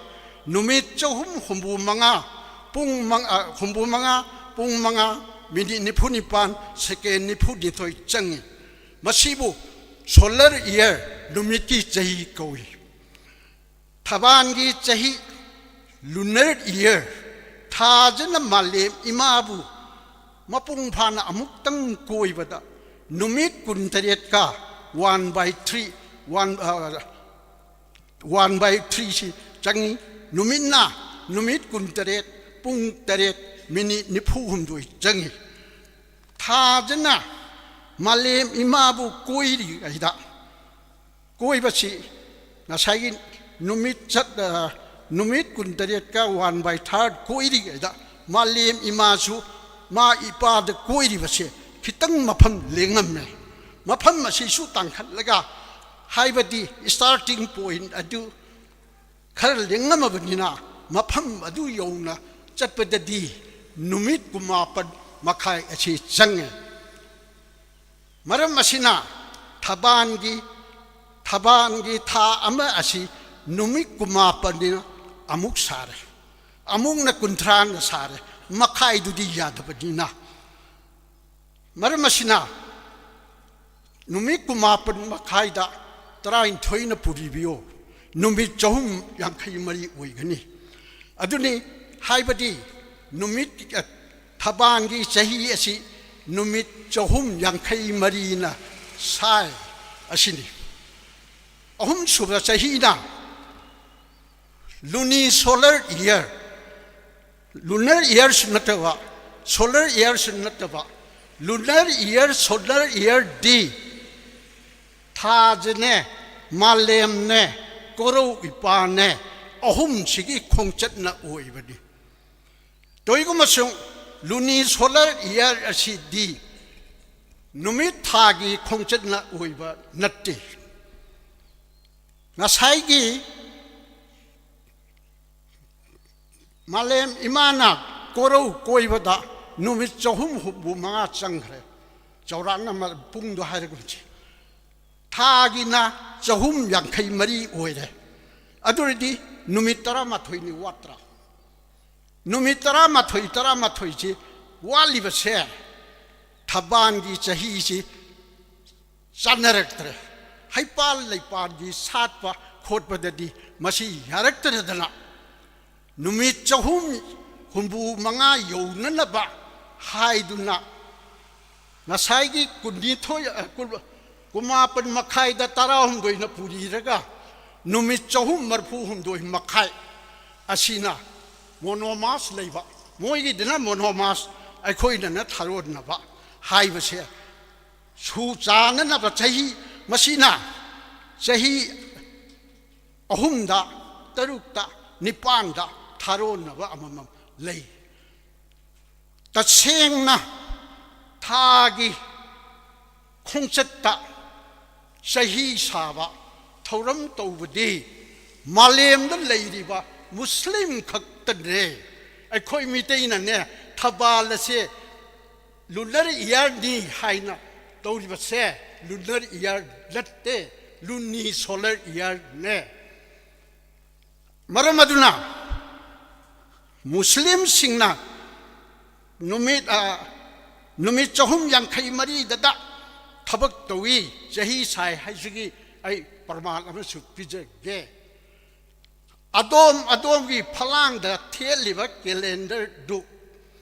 ꯅꯨꯃꯤꯠ ꯆꯍꯨꯝ ꯍꯨꯝꯐꯨ ꯃꯉꯥ, ꯄꯨꯡ ꯃꯉꯥ, ꯍꯨꯝꯐꯨ ꯃꯉꯥ, ꯄꯨꯡ ꯃꯉꯥ, ꯃꯤꯅꯤꯠ ꯅꯤꯐꯨ ꯅꯤꯄꯥꯟ, ꯁꯦꯀꯦꯟ ꯅꯤꯐꯨ ꯅꯤꯊꯣꯏ ꯆꯪꯏ꯫ ꯃꯁꯤꯕꯨ solar year, ꯅꯨꯃꯤꯠꯀꯤ ꯆꯍꯤ ꯀꯧꯏ꯫ ꯊꯕꯥꯟꯒꯤ ꯆꯍꯤ, lunar year, ꯊꯥꯁꯤꯅ ꯃꯥꯂꯦꯝ ꯏꯃꯥꯕꯨ ꯃꯄꯨꯡ ꯐꯥꯅ ꯑꯃꯨꯛꯇꯪ ꯀꯣꯏꯕꯗ ꯅꯨꯃꯤꯠ ꯀꯨꯟꯇꯔꯦꯠꯀ one by three, one, one by threeꯁꯤ ꯆꯪꯏ꯫ ꯅꯨꯃꯤꯠꯅ ꯅꯨꯃꯤꯠ ꯀꯨꯟꯇꯔꯦꯠ, ꯄꯨꯡ ꯇꯔꯦꯠ, ꯃꯤꯅꯤꯠ ꯅꯤꯐꯨ ꯍꯨꯝꯗꯣꯏ ꯆꯪꯏ꯫ ꯊꯥꯁꯤꯅ ꯃꯥꯂꯦꯝ ꯏꯃꯥꯕꯨ ꯀꯣꯏꯔꯤꯉꯩꯗ, ꯀꯣꯏꯕꯁꯤ ꯉꯁꯥꯏꯒꯤ ꯅꯨꯃꯤꯠ ꯆꯠ-, ꯑ, ꯅꯨꯃꯤꯠ ꯀꯨꯟꯇꯔꯦꯠꯀ one by third ꯀꯣꯏꯔꯤꯉꯩꯗ ꯃꯥꯂꯦꯝ ꯏꯃꯥꯁꯨ ꯃꯥ ꯏꯄꯥꯗ ꯀꯣꯏꯔꯤꯕꯁꯦ ꯈꯤꯇꯪ ꯃꯐꯝ ꯂꯦꯡꯉꯝꯃꯦ꯫ ꯃꯐꯝ ꯑꯁꯤꯁꯨ ꯇꯥꯡꯈꯠꯂꯒ, ꯍꯥꯏꯕꯗꯤ starting point ꯑꯗꯨ ꯈꯔ ꯂꯦꯡꯉꯝꯃꯕꯅꯤꯅ, ꯃꯐꯝ ꯑꯗꯨ ꯌꯧꯅ ꯆꯠꯄꯗꯗꯤ ꯅꯨꯃꯤꯠ ꯀꯨꯟꯃꯥꯄꯟ ꯃꯈꯥꯏ ꯑꯁꯤ ꯆꯪꯉꯦ꯫ ꯃꯔꯝ ꯑꯁꯤꯅ ꯊꯕꯥꯟꯒꯤ, ꯊꯕꯥꯟꯒꯤ ꯊꯥ ꯑꯃ ꯑꯁꯤ ꯅꯨꯃꯤꯠ ꯀꯨꯟꯃꯥꯄꯟꯅ ꯑꯃꯨꯛ ꯁꯥꯔꯦ, ꯑꯃꯨꯛꯅ ꯀꯨꯟꯊ꯭ꯔꯥꯅ ꯁꯥꯔꯦ, ꯃꯈꯥꯏꯗꯨꯗꯤ ꯌꯥꯗꯕꯅꯤꯅ꯫ ꯃꯔꯝ ꯑꯁꯤꯅ ꯅꯨꯃꯤꯠ ꯀꯨꯟꯃꯥꯄꯟ ꯃꯈꯥꯏꯗ ꯇꯔꯥꯅꯤꯊꯣꯏꯅ ꯄꯨꯔꯤꯕꯤꯌꯣ, ꯅꯨꯃꯤꯠ ꯆꯍꯨꯝ ꯌꯥꯡꯈꯩ ꯃꯔꯤ ꯑꯣꯏꯒꯅꯤ꯫ ꯑꯗꯨꯅꯤ, ꯍꯥꯏꯕꯗꯤ ꯅꯨꯃꯤꯠ, ꯑ, ꯊꯕꯥꯟꯒꯤ ꯆꯍꯤ ꯑꯁꯤ ꯅꯨꯃꯤꯠ ꯆꯍꯨꯝ ꯌꯥꯡꯈꯩ ꯃꯔꯤꯅ ꯁꯥꯏ ꯑꯁꯤꯅꯤ꯫ ꯑꯍꯨꯝꯁꯨꯕ ꯆꯍꯤꯅ lunisolar year, lunar yearꯁꯨ ꯅꯠꯇꯕ, solar yearꯁꯨ ꯅꯠꯇꯕ, lunar year, solar yearꯗꯤ ꯊꯥꯁꯤꯅꯦ, ꯃꯥꯂꯦꯝꯅꯦ, ꯀꯣꯔꯧ ꯏꯄꯥꯅꯦ, ꯑꯍꯨꯝꯁꯤꯒꯤ ꯈꯣꯡꯆꯠꯅ ꯑꯣꯏꯕꯅꯤ꯫ ꯇꯧꯏꯒꯨꯝꯕꯁꯨꯡ lunisolar year ꯑꯁꯤꯗꯤ ꯅꯨꯃꯤꯠ ꯊꯥꯒꯤ ꯈꯣꯡꯆꯠꯅ ꯑꯣꯏꯕ ꯅꯠꯇꯦ꯫ ꯉꯁꯥꯏꯒꯤ ꯃꯥꯂꯦꯝ ꯏꯃꯥꯅ ꯀꯣꯔꯧ ꯀꯣꯏꯕꯗ ꯅꯨꯃꯤꯠ ꯆꯍꯨꯝ ꯍꯨꯝꯐꯨ ꯃꯉꯥ ꯆꯪꯈ꯭ꯔꯦ꯫ ꯆꯥꯎꯔꯥꯛꯅ ꯃ-, ꯄꯨꯡꯗꯣ ꯍꯥꯏꯔꯒꯨꯝꯁꯤ꯫ ꯊꯥꯒꯤꯅ ꯆꯍꯨꯝ ꯌꯥꯡꯈꯩ ꯃꯔꯤ ꯑꯣꯏꯔꯦ꯫ ꯑꯗꯨ ꯑꯣꯏꯔꯗꯤ ꯅꯨꯃꯤꯠ ꯇꯔꯥꯃꯥꯊꯣꯏꯅꯤ ꯋꯥꯠꯇ꯭ꯔꯥ? ꯅꯨꯃꯤꯠ ꯇꯔꯥꯃꯥꯊꯣꯏ, ꯇꯔꯥꯃꯥꯊꯣꯏꯁꯤ ꯋꯥꯠꯂꯤꯕꯁꯦ ꯊꯕꯥꯟꯒꯤ ꯆꯍꯤꯁꯤ ꯆꯥꯟꯅꯔꯛꯇ꯭ꯔꯦ꯫ ꯍꯩꯄꯥꯜ ꯂꯩꯄꯥꯜꯒꯤ ꯁꯥꯠꯄ ꯈꯣꯠꯄꯗꯗꯤ ꯃꯁꯤ ꯌꯥꯔꯛꯇꯗꯅ ꯅꯨꯃꯤꯠ ꯆꯍꯨꯝ ꯍꯨꯝꯐꯨ ꯃꯉꯥ ꯌꯧꯅꯅꯕ ꯍꯥꯏꯗꯨꯅ ꯉꯁꯥꯏꯒꯤ ꯀꯨꯟꯅꯤꯊꯣꯏ, ꯑ, ꯀꯨꯟ-, ꯀꯨꯟꯃꯥꯄꯟ ꯃꯈꯥꯏꯗ ꯇꯔꯥꯍꯨꯝꯗꯣꯏꯅ ꯄꯨꯔꯤꯔꯒ ꯅꯨꯃꯤꯠ ꯆꯍꯨꯝ ꯃꯔꯤꯐꯨ ꯍꯨꯝꯗꯣꯏ ꯃꯈꯥꯏ ꯑꯁꯤꯅ ꯃꯣꯅꯣꯃꯥꯁ ꯂꯩꯕ, ꯃꯣꯏꯒꯤꯗꯅ ꯃꯣꯅꯣꯃꯥꯁ, ꯑꯩꯈꯣꯏꯅꯅ ꯊꯥꯔꯣꯟꯅꯕ ꯍꯥꯏꯕꯁꯦ ꯁꯨ ꯆꯥꯅꯅꯕ ꯆꯍꯤ, ꯃꯁꯤꯅ ꯆꯍꯤ ꯑꯍꯨꯝꯗ, ꯇꯔꯨꯛꯇ, ꯅꯤꯄꯥꯟꯗ ꯊꯥꯔꯣꯟꯅꯕ ꯑꯃꯃꯝ ꯂꯩ꯫ ꯇꯁꯦꯡꯅ ꯊꯥꯒꯤ ꯈꯣꯡꯆꯠꯇ ꯆꯍꯤ ꯁꯥꯕ ꯊꯧꯔꯝ ꯇꯧꯕꯗꯤ ꯃꯥꯂꯦꯝꯗ ꯂꯩꯔꯤꯕ ꯃꯨꯁꯂꯤꯝ ꯈꯛꯇꯅꯦ꯫ ꯑꯩꯈꯣꯏ ꯃꯤꯇꯩꯅꯅꯦ, ꯊꯕꯥꯜ ꯑꯁꯦ ꯂꯨꯅꯔ ꯏꯌꯥꯔꯅꯤ ꯍꯥꯏꯅ ꯇꯧꯔꯤꯕꯁꯦ ꯂꯨꯅꯔ ꯏꯌꯥꯔ ꯅꯠꯇꯦ, ꯂꯨꯅꯤ ꯁꯣꯂꯔ ꯏꯌꯥꯔꯅꯦ꯫ ꯃꯔꯝ ꯑꯗꯨꯅ ꯃꯨꯁꯂꯤꯝꯁꯤꯡꯅ ꯅꯨꯃꯤꯠ, ꯑ, ꯅꯨꯃꯤꯠ ꯆꯍꯨꯝ ꯌꯥꯡꯈꯩ ꯃꯔꯤꯗꯗ ꯊꯕꯛ ꯇꯧꯏ, ꯆꯍꯤ ꯁꯥꯏ ꯍꯥꯏꯁꯤꯒꯤ ꯑꯩ ꯄ꯭ꯔꯃꯥꯟ ꯑꯃꯁꯨ ꯄꯤꯖꯒꯦ꯫ ꯑꯗꯣꯝ ꯑꯗꯣꯝꯒꯤ ꯐꯂꯥꯡꯗ ꯊꯦꯠꯂꯤꯕ ꯀꯦꯂꯦꯟꯗꯔꯗꯨ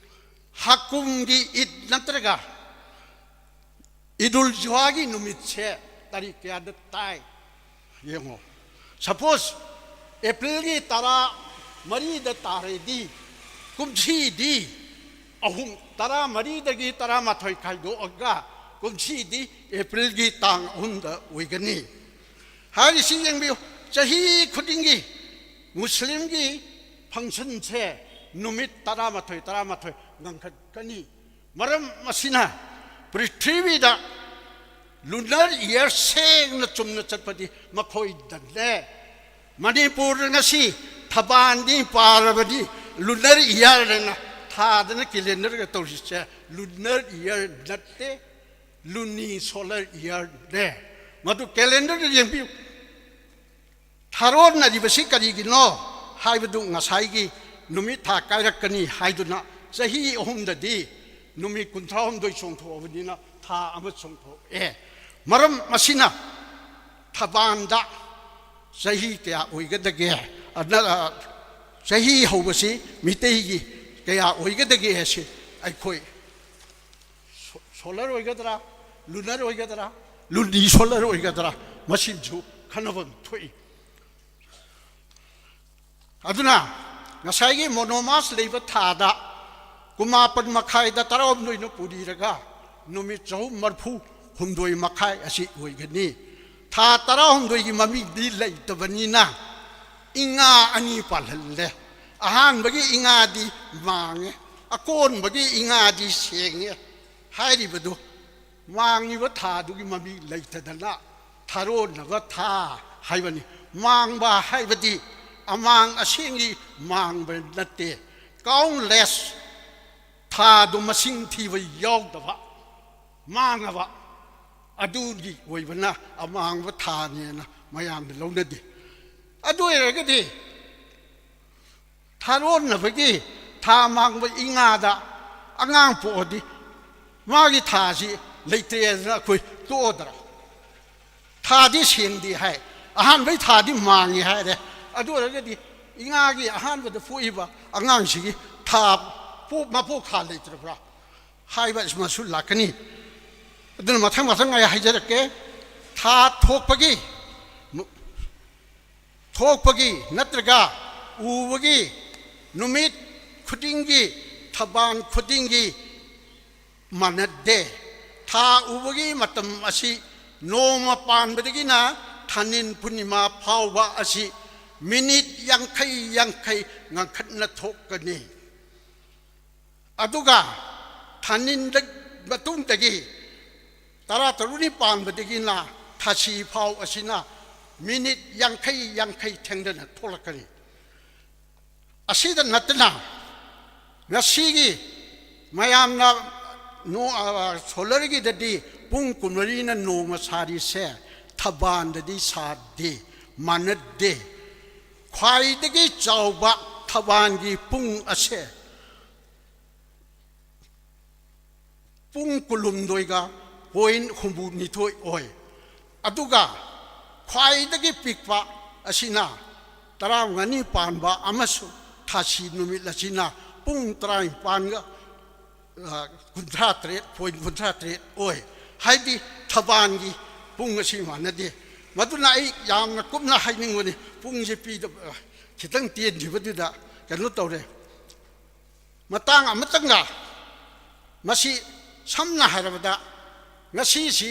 ꯍꯀꯨꯝꯒꯤ ꯏꯗ ꯅꯠꯇ꯭ꯔꯒ ꯏꯗꯨꯜ ꯖꯨꯍꯥꯒꯤ ꯅꯨꯃꯤꯠꯁꯦ ꯇꯥꯔꯤꯛ ꯀꯌꯥꯗ ꯇꯥꯏ? ꯌꯦꯡꯉꯣ, ꯁꯄꯣꯁ ꯑꯦꯄ꯭ꯔꯤꯜꯒꯤ ꯇꯔꯥ ꯃꯔꯤꯗ ꯇꯥꯔꯗꯤ, ꯀꯨꯝꯁꯤꯗꯤ ꯑꯍꯨꯝ, ꯇꯔꯥ ꯃꯔꯤꯗꯒꯤ ꯇꯔꯥ ꯃꯥꯊꯣꯏ ꯈꯥꯏꯗꯣꯛꯑꯒ ꯀꯨꯝꯁꯤꯗꯤ ꯑꯦꯄ꯭ꯔꯤꯜꯒꯤ ꯇꯥꯡ ꯑꯍꯨꯝꯗ ꯑꯣꯏꯒꯅꯤ꯫ ꯍꯥꯏꯔꯤꯁꯤ ꯌꯦꯡꯕꯤꯌꯨ, ꯆꯍꯤ ꯈꯨꯗꯤꯡꯒꯤ ꯃꯨꯁꯂꯤꯝꯒꯤ ꯐꯪꯁꯟꯁꯦ ꯅꯨꯃꯤꯠ ꯇꯔꯥꯃꯥꯊꯣꯏ, ꯇꯔꯥꯃꯥꯊꯣꯏ ꯉꯟꯈꯠꯀꯅꯤ꯫ ꯃꯔꯝ ꯑꯁꯤꯅ ꯄ꯭ꯔꯤꯊꯤꯕꯤꯗ ꯂꯨꯅꯔ ꯏꯌꯥꯔ ꯁꯦꯡꯅ ꯆꯨꯝꯅ ꯆꯠꯄꯗꯤ ꯃꯈꯣꯏꯗꯅꯦ꯫ ꯃꯅꯤꯄꯨꯔꯗ ꯉꯁꯤ ꯊꯕꯥꯜꯅꯤ ꯄꯥꯔꯕꯗꯤ ꯂꯨꯅꯔ ꯏꯌꯥꯔꯅ ꯊꯥꯗꯅ ꯀꯦꯂꯦꯟꯗꯔꯒ ꯇꯧꯔꯤꯁꯦ ꯂꯨꯅꯔ ꯏꯌꯥꯔ ꯅꯠꯇꯦ, ꯂꯨꯅꯤ ꯁꯣꯂꯔ ꯏꯌꯥꯔꯅꯦ꯫ ꯃꯗꯨ ꯀꯦꯂꯦꯟꯗꯔꯗ ꯌꯦꯡꯕꯤꯌꯨ꯫ ꯊꯥꯔꯣꯟꯅꯔꯤꯕꯁꯤ ꯀꯔꯤꯒꯤꯅꯣ ꯍꯥꯏꯕꯗꯨ ꯉꯁꯥꯏꯒꯤ ꯅꯨꯃꯤꯠ ꯊꯥ ꯀꯥꯏꯔꯛꯀꯅꯤ ꯍꯥꯏꯗꯨꯅ ꯆꯍꯤ ꯑꯍꯨꯝꯗꯗꯤ ꯅꯨꯃꯤꯠ ꯀꯨꯟꯊ꯭ꯔꯥꯍꯨꯝꯗꯣꯏ ꯆꯣꯡꯊꯣꯛꯑꯕꯅꯤꯅ ꯊꯥ ꯑꯃ ꯆꯣꯡꯊꯣꯛꯑꯦ꯫ ꯃꯔꯝ ꯑꯁꯤꯅ ꯊꯕꯥꯟꯗ ꯆꯍꯤ ꯀꯌꯥ ꯑꯣꯏꯒꯗꯒꯦ? ꯑꯗ, ꯆꯍꯤ ꯍꯧꯕꯁꯤ ꯃꯤꯇꯩꯒꯤ ꯀꯌꯥ ꯑꯣꯏꯒꯗꯒꯦ ꯍꯥꯏꯁꯤ ꯑꯩꯈꯣꯏ ꯁꯣ-, ꯁꯣꯂꯔ ꯑꯣꯏꯒꯗ꯭ꯔꯥ, ꯂꯨꯅꯔ ꯑꯣꯏꯒꯗ꯭ꯔꯥ, ꯂꯨꯅꯤ ꯁꯣꯂꯔ ꯑꯣꯏꯒꯗ꯭ꯔꯥ, ꯃꯁꯤꯁꯨ ꯈꯟꯅꯐꯝ ꯊꯣꯛꯏ꯫ ꯑꯗꯨꯅ ꯉꯁꯥꯏꯒꯤ ꯃꯣꯅꯣꯃꯥꯁ ꯂꯩꯕ ꯊꯥꯗ ꯀꯨꯟꯃꯥꯄꯟ ꯃꯈꯥꯏꯗ ꯇꯔꯥꯍꯨꯝꯗꯣꯏꯅ ꯄꯨꯔꯤꯔꯒ ꯅꯨꯃꯤꯠ ꯆꯍꯨꯝ ꯃꯔꯤꯐꯨ ꯍꯨꯝꯗꯣꯏ ꯃꯈꯥꯏ ꯑꯁꯤ ꯑꯣꯏꯒꯅꯤ꯫ ꯊꯥ ꯇꯔꯥꯍꯨꯝꯗꯣꯏꯒꯤ ꯃꯃꯤꯡꯗꯤ ꯂꯩꯇꯕꯅꯤꯅ ꯏꯉꯥ ꯑꯅꯤ ꯄꯥꯜꯍꯜꯂꯦ꯫ ꯑꯍꯥꯟꯕꯒꯤ ꯏꯉꯥꯗꯤ ꯃꯥꯡꯉꯦ, ꯑꯀꯣꯟꯕꯒꯤ ꯏꯉꯥꯗꯤ ꯁꯦꯡꯉꯦ꯫ ꯍꯥꯏꯔꯤꯕꯗꯨ ꯃꯥꯡꯉꯤꯕ ꯊꯥꯗꯨꯒꯤ ꯃꯃꯤꯡ ꯂꯩꯇꯗꯅ ꯊꯥꯔꯣꯟꯅꯕ ꯊꯥ ꯍꯥꯏꯕꯅꯤ꯫ ꯃꯥꯡꯕ ꯍꯥꯏꯕꯗꯤ ꯑꯃꯥꯡ ꯑꯁꯦꯡꯒꯤ ꯃꯥꯡꯕ ꯅꯠꯇꯦ꯫ ꯀꯥꯎꯟꯂꯦꯁ, ꯊꯥꯗꯨ ꯃꯁꯤꯡ ꯊꯤꯕ ꯌꯥꯎꯗꯕ, ꯃꯥꯡꯉꯕ, ꯑꯗꯨꯒꯤ ꯑꯣꯏꯕꯅ ꯑꯃꯥꯡꯕ ꯊꯥꯅꯦꯅ ꯃꯌꯥꯝꯅ ꯂꯧꯅꯗꯦ꯫ ꯑꯗꯨ ꯑꯣꯏꯔꯒꯗꯤ ꯊꯥꯔꯣꯟꯅꯕꯒꯤ ꯊꯥ ꯃꯥꯡꯕ ꯏꯉꯥꯗ ꯑꯉꯥꯡ ꯄꯣꯛꯑꯗꯤ ꯃꯥꯒꯤ ꯊꯥꯁꯤ ꯂꯩꯇ꯭ꯔꯦꯗꯅ ꯑꯩꯈꯣꯏ ꯇꯣꯛꯑꯗ꯭ꯔꯥ? ꯊꯥꯗꯤ ꯁꯦꯡꯗꯦ ꯍꯥꯏ, ꯑꯍꯥꯟꯕꯩ ꯊꯥꯗꯤ ꯃꯥꯡꯉꯤ ꯍꯥꯏꯔꯦ꯫ ꯑꯗꯨ ꯑꯣꯏꯔꯒꯗꯤ ꯏꯉꯥꯒꯤ ꯑꯍꯥꯟꯕꯗ ꯄꯣꯛꯏꯕ ꯑꯉꯥꯡꯁꯤꯒꯤ ꯊꯥ ꯄꯣꯛ-, ꯃꯄꯣꯛ ꯊꯥ ꯂꯩꯇ꯭ꯔꯕ꯭ꯔꯥ ꯍꯥꯏꯕ ꯑꯁꯤꯃꯁꯨ ꯂꯥꯛꯀꯅꯤ꯫ ꯑꯗꯨꯅ ꯃꯊꯪ ꯃꯊꯪ ꯑꯩ ꯍꯥꯏꯖꯔꯛꯀꯦ꯫ ꯊꯥ ꯊꯣꯛꯄꯒꯤ ꯊꯣꯛꯄꯒꯤ ꯅꯠꯇ꯭ꯔꯒ ꯎꯕꯒꯤ ꯅꯨꯃꯤꯠ ꯈꯨꯗꯤꯡꯒꯤ, ꯊꯕꯥꯟ ꯈꯨꯗꯤꯡꯒꯤ ꯃꯥꯟꯅꯗꯦ꯫ ꯊꯥ ꯎꯕꯒꯤ ꯃꯇꯝ ꯑꯁꯤ ꯅꯣꯡꯃ ꯄꯥꯟꯕꯗꯒꯤꯅ ꯊꯥꯅꯤꯟ ꯄꯨꯔꯅꯤꯃꯥ ꯐꯥꯎꯕ ꯑꯁꯤ ꯃꯤꯅꯤꯠ ꯌꯥꯡꯈꯩ ꯌꯥꯡꯈꯩ ꯉꯟꯈꯠꯅ ꯊꯣꯛꯀꯅꯤ꯫ ꯑꯗꯨꯒ ꯊꯥꯅꯤꯟꯗ ꯃꯇꯨꯡꯗꯒꯤ ꯇꯔꯥꯇꯔꯨꯛꯅꯤ ꯄꯥꯟꯕꯗꯒꯤꯅ ꯊꯥꯁꯤ ꯐꯥꯎ ꯑꯁꯤꯅ ꯃꯤꯅꯤꯠ ꯌꯥꯡꯈꯩ ꯌꯥꯡꯈꯩ ꯊꯦꯡꯗꯅ ꯊꯣꯛꯂꯛꯀꯅꯤ꯫ ꯑꯁꯤꯗ ꯅꯠꯇꯅ ꯉꯁꯤꯒꯤ ꯃꯌꯥꯝꯅ ꯅꯣ-, ꯑ, ꯁꯣꯂꯔꯒꯤꯗꯗꯤ ꯄꯨꯡ ꯀꯨꯟꯃꯔꯤꯅ ꯅꯣꯡꯃ ꯁꯥꯔꯤꯁꯦ ꯊꯕꯥꯟꯗꯗꯤ ꯁꯥꯗꯦ, ꯃꯥꯟꯅꯗꯦ꯫ ꯈ꯭ꯋꯥꯏꯗꯒꯤ ꯆꯥꯎꯕ ꯊꯕꯥꯟꯒꯤ ꯄꯨꯡ ꯑꯁꯦ ꯄꯨꯡ ꯀꯨꯟꯍꯨꯝꯗꯣꯏꯒ ꯄꯣꯏꯟ ꯍꯨꯝꯐꯨꯅꯤꯊꯣꯏ ꯑꯣꯏ꯫ ꯑꯗꯨꯒ ꯈ꯭ꯋꯥꯏꯗꯒꯤ ꯄꯤꯛꯄ ꯑꯁꯤꯅ ꯇꯔꯥꯃꯉꯥꯅꯤ ꯄꯥꯟꯕ ꯑꯃꯁꯨꯡ ꯊꯥꯁꯤ ꯅꯨꯃꯤꯠ ꯑꯁꯤꯅ ꯄꯨꯡ ꯇꯔꯥꯅꯤꯄꯥꯟꯒ, ꯑ, ꯀꯨꯟꯊ꯭ꯔꯥ ꯇꯔꯦꯠ ꯄꯣꯏꯟ ꯀꯨꯟꯊ꯭ꯔꯥ ꯇꯔꯦꯠ ꯑꯣꯏ꯫ ꯍꯥꯏꯗꯤ ꯊꯕꯥꯟꯒꯤ ꯄꯨꯡ ꯑꯁꯤ ꯃꯥꯟꯅꯗꯦ꯫ ꯃꯗꯨꯅ ꯑꯩ ꯌꯥꯝꯅ ꯀꯨꯞꯅ ꯍꯥꯏꯅꯤꯡꯕꯅꯤ, ꯄꯨꯡꯁꯦ ꯄꯤꯗꯕ, ꯈꯤꯇꯪ ꯇꯦꯟꯈꯤꯕꯗꯨꯗ ꯀꯩꯅꯣ ꯇꯧꯔꯦ꯫ ꯃꯇꯥꯡ ꯑꯃꯇꯪꯒ, ꯃꯁꯤ ꯁꯝꯅ ꯍꯥꯏꯔꯕꯗ ꯉꯁꯤꯁꯤ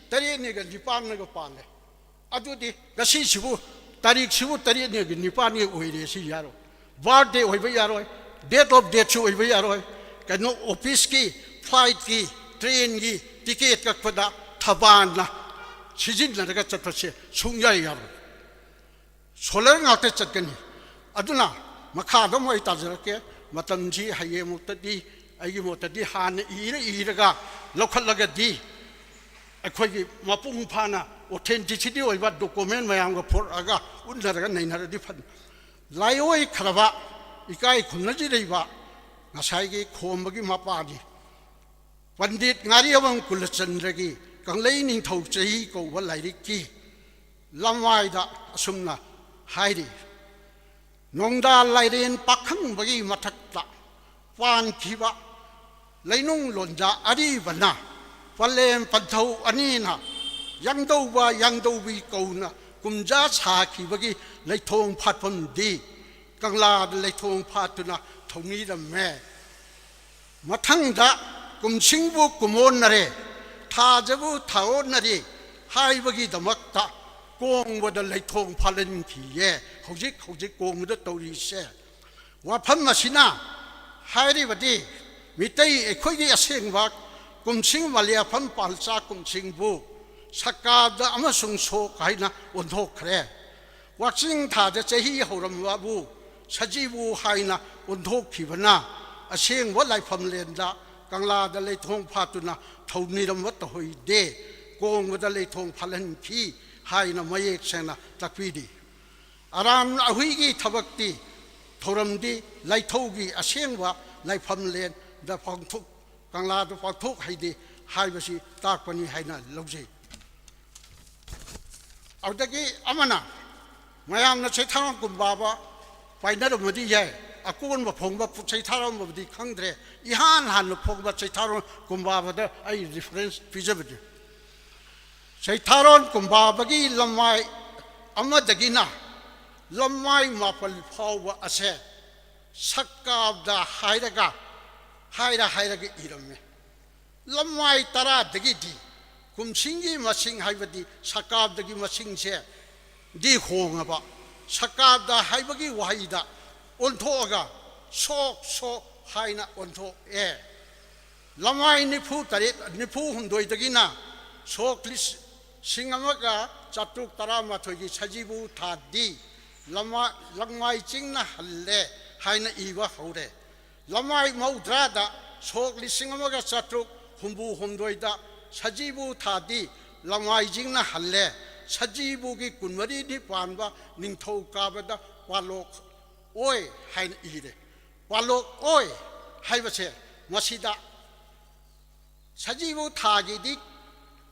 ꯇꯔꯦꯠꯅꯤꯒ ꯅꯤꯄꯥꯟꯅꯒ ꯄꯥꯜꯂꯦ꯫ ꯑꯗꯨꯗꯤ ꯉꯁꯤꯁꯤꯕꯨ, ꯇꯥꯔꯤꯛꯁꯤꯕꯨ ꯇꯔꯦꯠꯅꯤꯒ ꯅꯤꯄꯥꯟꯅꯤ ꯑꯣꯏꯔꯦ ꯁꯤ ꯌꯥꯔꯣꯏ꯫ ꯕꯥꯔꯊꯗꯦ ꯑꯣꯏꯕ ꯌꯥꯔꯣꯏ, ꯗꯦꯠ ꯑꯣꯐ ꯗꯦꯠꯁꯨ ꯑꯣꯏꯕ ꯌꯥꯔꯣꯏ꯫ ꯀꯩꯅꯣ, ꯑꯣꯐꯤꯁꯀꯤ, ꯐ꯭ꯂꯥꯏꯠꯀꯤ, ꯇ꯭ꯔꯦꯟꯒꯤ ꯇꯤꯀꯦꯠ ꯀꯛꯄꯗ ꯊꯕꯥꯟꯅ ꯁꯤꯖꯤꯟꯅꯔꯒ ꯆꯠꯄꯁꯦ ꯁꯨꯡꯌꯥ ꯌꯥꯔꯣꯏ꯫ ꯁꯣꯂꯔ ꯉꯥꯛꯇ ꯆꯠꯀꯅꯤ꯫ ꯑꯗꯨꯅ ꯃꯈꯥꯗ ꯑꯃꯨꯛ ꯑꯩ ꯇꯥꯖꯔꯛꯀꯦ꯫ ꯃꯇꯝꯁꯤ ꯍꯌꯦꯡꯃꯨꯛꯇꯗꯤ, ꯑꯩꯒꯤ ꯃꯣꯠꯇꯗꯤ ꯍꯥꯟꯅ ꯏꯔ ꯏꯔꯒ ꯂꯧꯈꯠꯂꯒꯗꯤ ꯑꯩꯈꯣꯏꯒꯤ ꯃꯄꯨꯡ ꯐꯥꯅ ꯑꯣꯊꯦꯟꯇꯤꯁꯤꯇꯤ ꯑꯣꯏꯕ ꯗꯣꯀꯨꯃꯦꯟ ꯃꯌꯥꯝꯒ ꯄꯨꯔꯛꯑꯒ ꯎꯠꯅꯔꯒ ꯅꯩꯅꯔꯗꯤ ꯐꯅꯤ꯫ ꯂꯥꯏꯑꯣꯏꯈ꯭ꯔꯕ, ꯏꯀꯥꯏ ꯈꯨꯝꯅꯖꯔꯤꯕ ꯉꯁꯥꯏꯒꯤ ꯈꯣꯝꯕꯒꯤ ꯃꯄꯥꯅꯤ꯫ ꯄꯟꯗꯤꯠ ꯉꯥꯔꯤꯌꯥꯕꯝ ꯀꯨꯂꯆꯟꯗ꯭ꯔꯒꯤ ꯀꯪꯂꯩ ꯅꯤꯡꯊꯧ ꯆꯍꯤ ꯀꯧꯕ ꯂꯥꯏꯔꯤꯛꯀꯤ ꯂꯃꯥꯏꯗ ꯑꯁꯨꯝꯅ ꯍꯥꯏꯔꯤ: "ꯅꯣꯡꯗꯥ ꯂꯥꯏꯔꯦꯟ ꯄꯥꯈꯪꯕꯒꯤ ꯃꯊꯛꯇ ꯄꯥꯟꯈꯤꯕ ꯂꯩꯅꯨꯡ ꯂꯣꯟꯖꯥ ꯑꯔꯤꯕꯅ ꯄꯂꯦꯝ ꯄꯟꯊꯧ ꯑꯅꯤꯅ ꯌꯥꯡꯗꯧꯕ ꯌꯥꯡꯗꯧꯕꯤ ꯀꯧꯅ ꯀꯨꯝꯖꯥ ꯁꯥꯈꯤꯕꯒꯤ ꯂꯩꯊꯣꯡ ꯐꯥꯠꯐꯝꯗꯤ ꯀꯪꯂꯥꯗ ꯂꯩꯊꯣꯡ ꯐꯥꯠꯇꯨꯅ ꯊꯧꯅꯤꯔꯝꯃꯦ꯫ ꯃꯊꯪꯗ ꯀꯨꯝꯁꯤꯡꯕꯨ ꯀꯨꯝꯑꯣꯟꯅꯔꯦ, ꯊꯥꯖꯕꯨ ꯊꯥꯑꯣꯟꯅꯔꯦ ꯍꯥꯏꯕꯒꯤꯗꯃꯛꯇ ꯀꯣꯡꯕꯗ ꯂꯩꯊꯣꯡ ꯐꯥꯠꯍꯟꯈꯤꯌꯦ꯫ ꯍꯧꯖꯤꯛ ꯍꯧꯖꯤꯛ ꯀꯣꯡꯕꯗ ꯇꯧꯔꯤꯁꯦ꯫ ꯋꯥꯐꯝ ꯑꯁꯤꯅ ꯍꯥꯏꯔꯤꯕꯗꯤ ꯃꯤꯇꯩ ꯑꯩꯈꯣꯏꯒꯤ ꯑꯁꯦꯡꯕ ꯀꯨꯝꯁꯤꯡ ꯃꯂꯦꯐꯝ ꯄꯥꯜꯆꯥ ꯀꯨꯝꯁꯤꯡꯕꯨ ꯁꯀꯥꯗ ꯑꯃꯁꯨꯡ ꯁꯣꯛ ꯍꯥꯏꯅ ꯑꯣꯟꯊꯣꯛꯈ꯭ꯔꯦ꯫ ꯋꯥꯛꯆꯤꯡ ꯊꯥꯗ ꯆꯍꯤ ꯍꯧꯔꯝꯕꯕꯨ ꯁꯖꯤꯕꯨ ꯍꯥꯏꯅ ꯑꯣꯟꯊꯣꯛꯈꯤꯕꯅ ꯑꯁꯦꯡꯕ ꯂꯥꯏꯐꯝꯂꯦꯟꯗ ꯀꯪꯂꯥꯗ ꯂꯩꯊꯣꯡ ꯐꯥꯠꯇꯨꯅ ꯊꯧꯅꯤꯔꯝꯕ ꯇꯧꯍꯩꯗꯦ, ꯀꯣꯡꯕꯗ ꯂꯩꯊꯣꯡ ꯐꯥꯠꯍꯟꯈꯤ ꯍꯥꯏꯅ ꯃꯌꯦꯛ ꯁꯦꯡꯅ ꯇꯥꯛꯄꯤꯔꯤ꯫ ꯑꯔꯥꯟ ꯑꯍꯨꯏꯒꯤ ꯊꯕꯛꯇꯤ, ꯊꯧꯔꯝꯗꯤ ꯂꯥꯏꯊꯧꯒꯤ ꯑꯁꯦꯡꯕ ꯂꯥꯏꯐꯝꯂꯦꯟꯗ ꯄꯥꯡꯊꯣꯛ, ꯀꯪꯂꯥꯗ ꯄꯥꯡꯊꯣꯛ ꯍꯩꯗꯦ ꯍꯥꯏꯕꯁꯤ ꯇꯥꯛꯄꯅꯤ ꯍꯥꯏꯅ ꯂꯧꯖꯩ꯫ ꯑꯗꯨꯗꯒꯤ ꯑꯃꯅ, ꯃꯌꯥꯝꯅ ꯆꯩꯊꯥꯔꯣꯟ ꯀꯨꯝꯕꯥꯕ ꯄꯥꯏꯅꯔꯝꯕꯗꯤ ꯌꯥꯏ, ꯑꯀꯣꯟꯕ ꯐꯣꯡꯕ ꯆꯩꯊꯥꯔꯣꯟꯕꯕꯨꯗꯤ ꯈꯪꯗ꯭ꯔꯦ, ꯏꯍꯥꯟ ꯍꯥꯟꯅ ꯐꯣꯡꯕ ꯆꯩꯊꯥꯔꯣꯟ ꯀꯨꯝꯕꯥꯕꯗ ꯑꯩ ꯔꯤꯐꯔꯦꯟꯁ ꯄꯤꯖꯕꯅꯤ꯫ ꯆꯩꯊꯥꯔꯣꯟ ꯀꯨꯝꯕꯥꯕꯒꯤ ꯂꯃꯥꯏ ꯑꯃꯗꯒꯤꯅ ꯂꯃꯥꯏ ꯃꯥꯄꯜ ꯐꯥꯎꯕ ꯑꯁꯦ ꯁꯛꯀꯥꯕꯗ ꯍꯥꯏꯔꯒ, ꯍꯥꯏꯔ ꯍꯥꯏꯔꯒ ꯏꯔꯝꯃꯤ꯫ ꯂꯃꯥꯏ ꯇꯔꯥꯗꯒꯤꯗꯤ ꯀꯨꯝꯁꯤꯡꯒꯤ ꯃꯁꯤꯡ, ꯍꯥꯏꯕꯗꯤ ꯁꯛꯀꯥꯕꯗꯒꯤ ꯃꯁꯤꯡꯁꯦ ꯗꯤ ꯍꯣꯡꯉꯕ, ꯁꯛꯀꯥꯕꯗ ꯍꯥꯏꯕꯒꯤ ꯋꯥꯍꯩꯗ ꯑꯣꯟꯊꯣꯛꯑꯒ ꯁꯣꯛ ꯁꯣꯛ ꯍꯥꯏꯅ ꯑꯣꯟꯊꯣꯛꯑꯦ꯫ ꯂꯃꯥꯏ ꯅꯤꯐꯨ ꯇꯔꯦꯠ, ꯅꯤꯐꯨ ꯍꯨꯝꯗꯣꯏꯗꯒꯤꯅ ꯁꯣꯛ ꯂꯤꯁꯤꯡ ꯑꯃꯒ ꯆꯥꯇ꯭ꯔꯨꯛ ꯇꯔꯥꯃꯥꯊꯣꯏꯒꯤ ꯁꯖꯤꯕꯨ ꯊꯥꯗꯤ ꯂꯃꯥ-, ꯂꯪꯃꯥꯏ ꯆꯤꯡꯅ ꯍꯜꯂꯦ ꯍꯥꯏꯅ ꯏꯕ ꯍꯧꯔꯦ꯫ ꯂꯃꯥꯏ ꯃꯧꯗ꯭ꯔꯥꯗ ꯁꯣꯛ ꯂꯤꯁꯤꯡ ꯑꯃꯒ ꯆꯥꯇ꯭ꯔꯨꯛ ꯍꯨꯝꯐꯨ ꯍꯨꯝꯗꯣꯏꯗ ꯁꯖꯤꯕꯨ ꯊꯥꯗꯤ ꯂꯃꯥꯏ ꯆꯤꯡꯅ ꯍꯜꯂꯦ꯫ ꯁꯖꯤꯕꯨꯒꯤ ꯀꯨꯟꯃꯔꯤꯅꯤ ꯄꯥꯟꯕ ꯅꯤꯡꯊꯧ ꯀꯥꯕꯗ ꯄꯥꯂꯣꯛ ꯑꯣꯏ ꯍꯥꯏꯅ ꯏꯔꯦ꯫ ꯄꯥꯂꯣꯛ ꯑꯣꯏ ꯍꯥꯏꯕꯁꯦ ꯃꯁꯤꯗ ꯁꯖꯤꯕꯨ ꯊꯥꯒꯤꯗꯤ,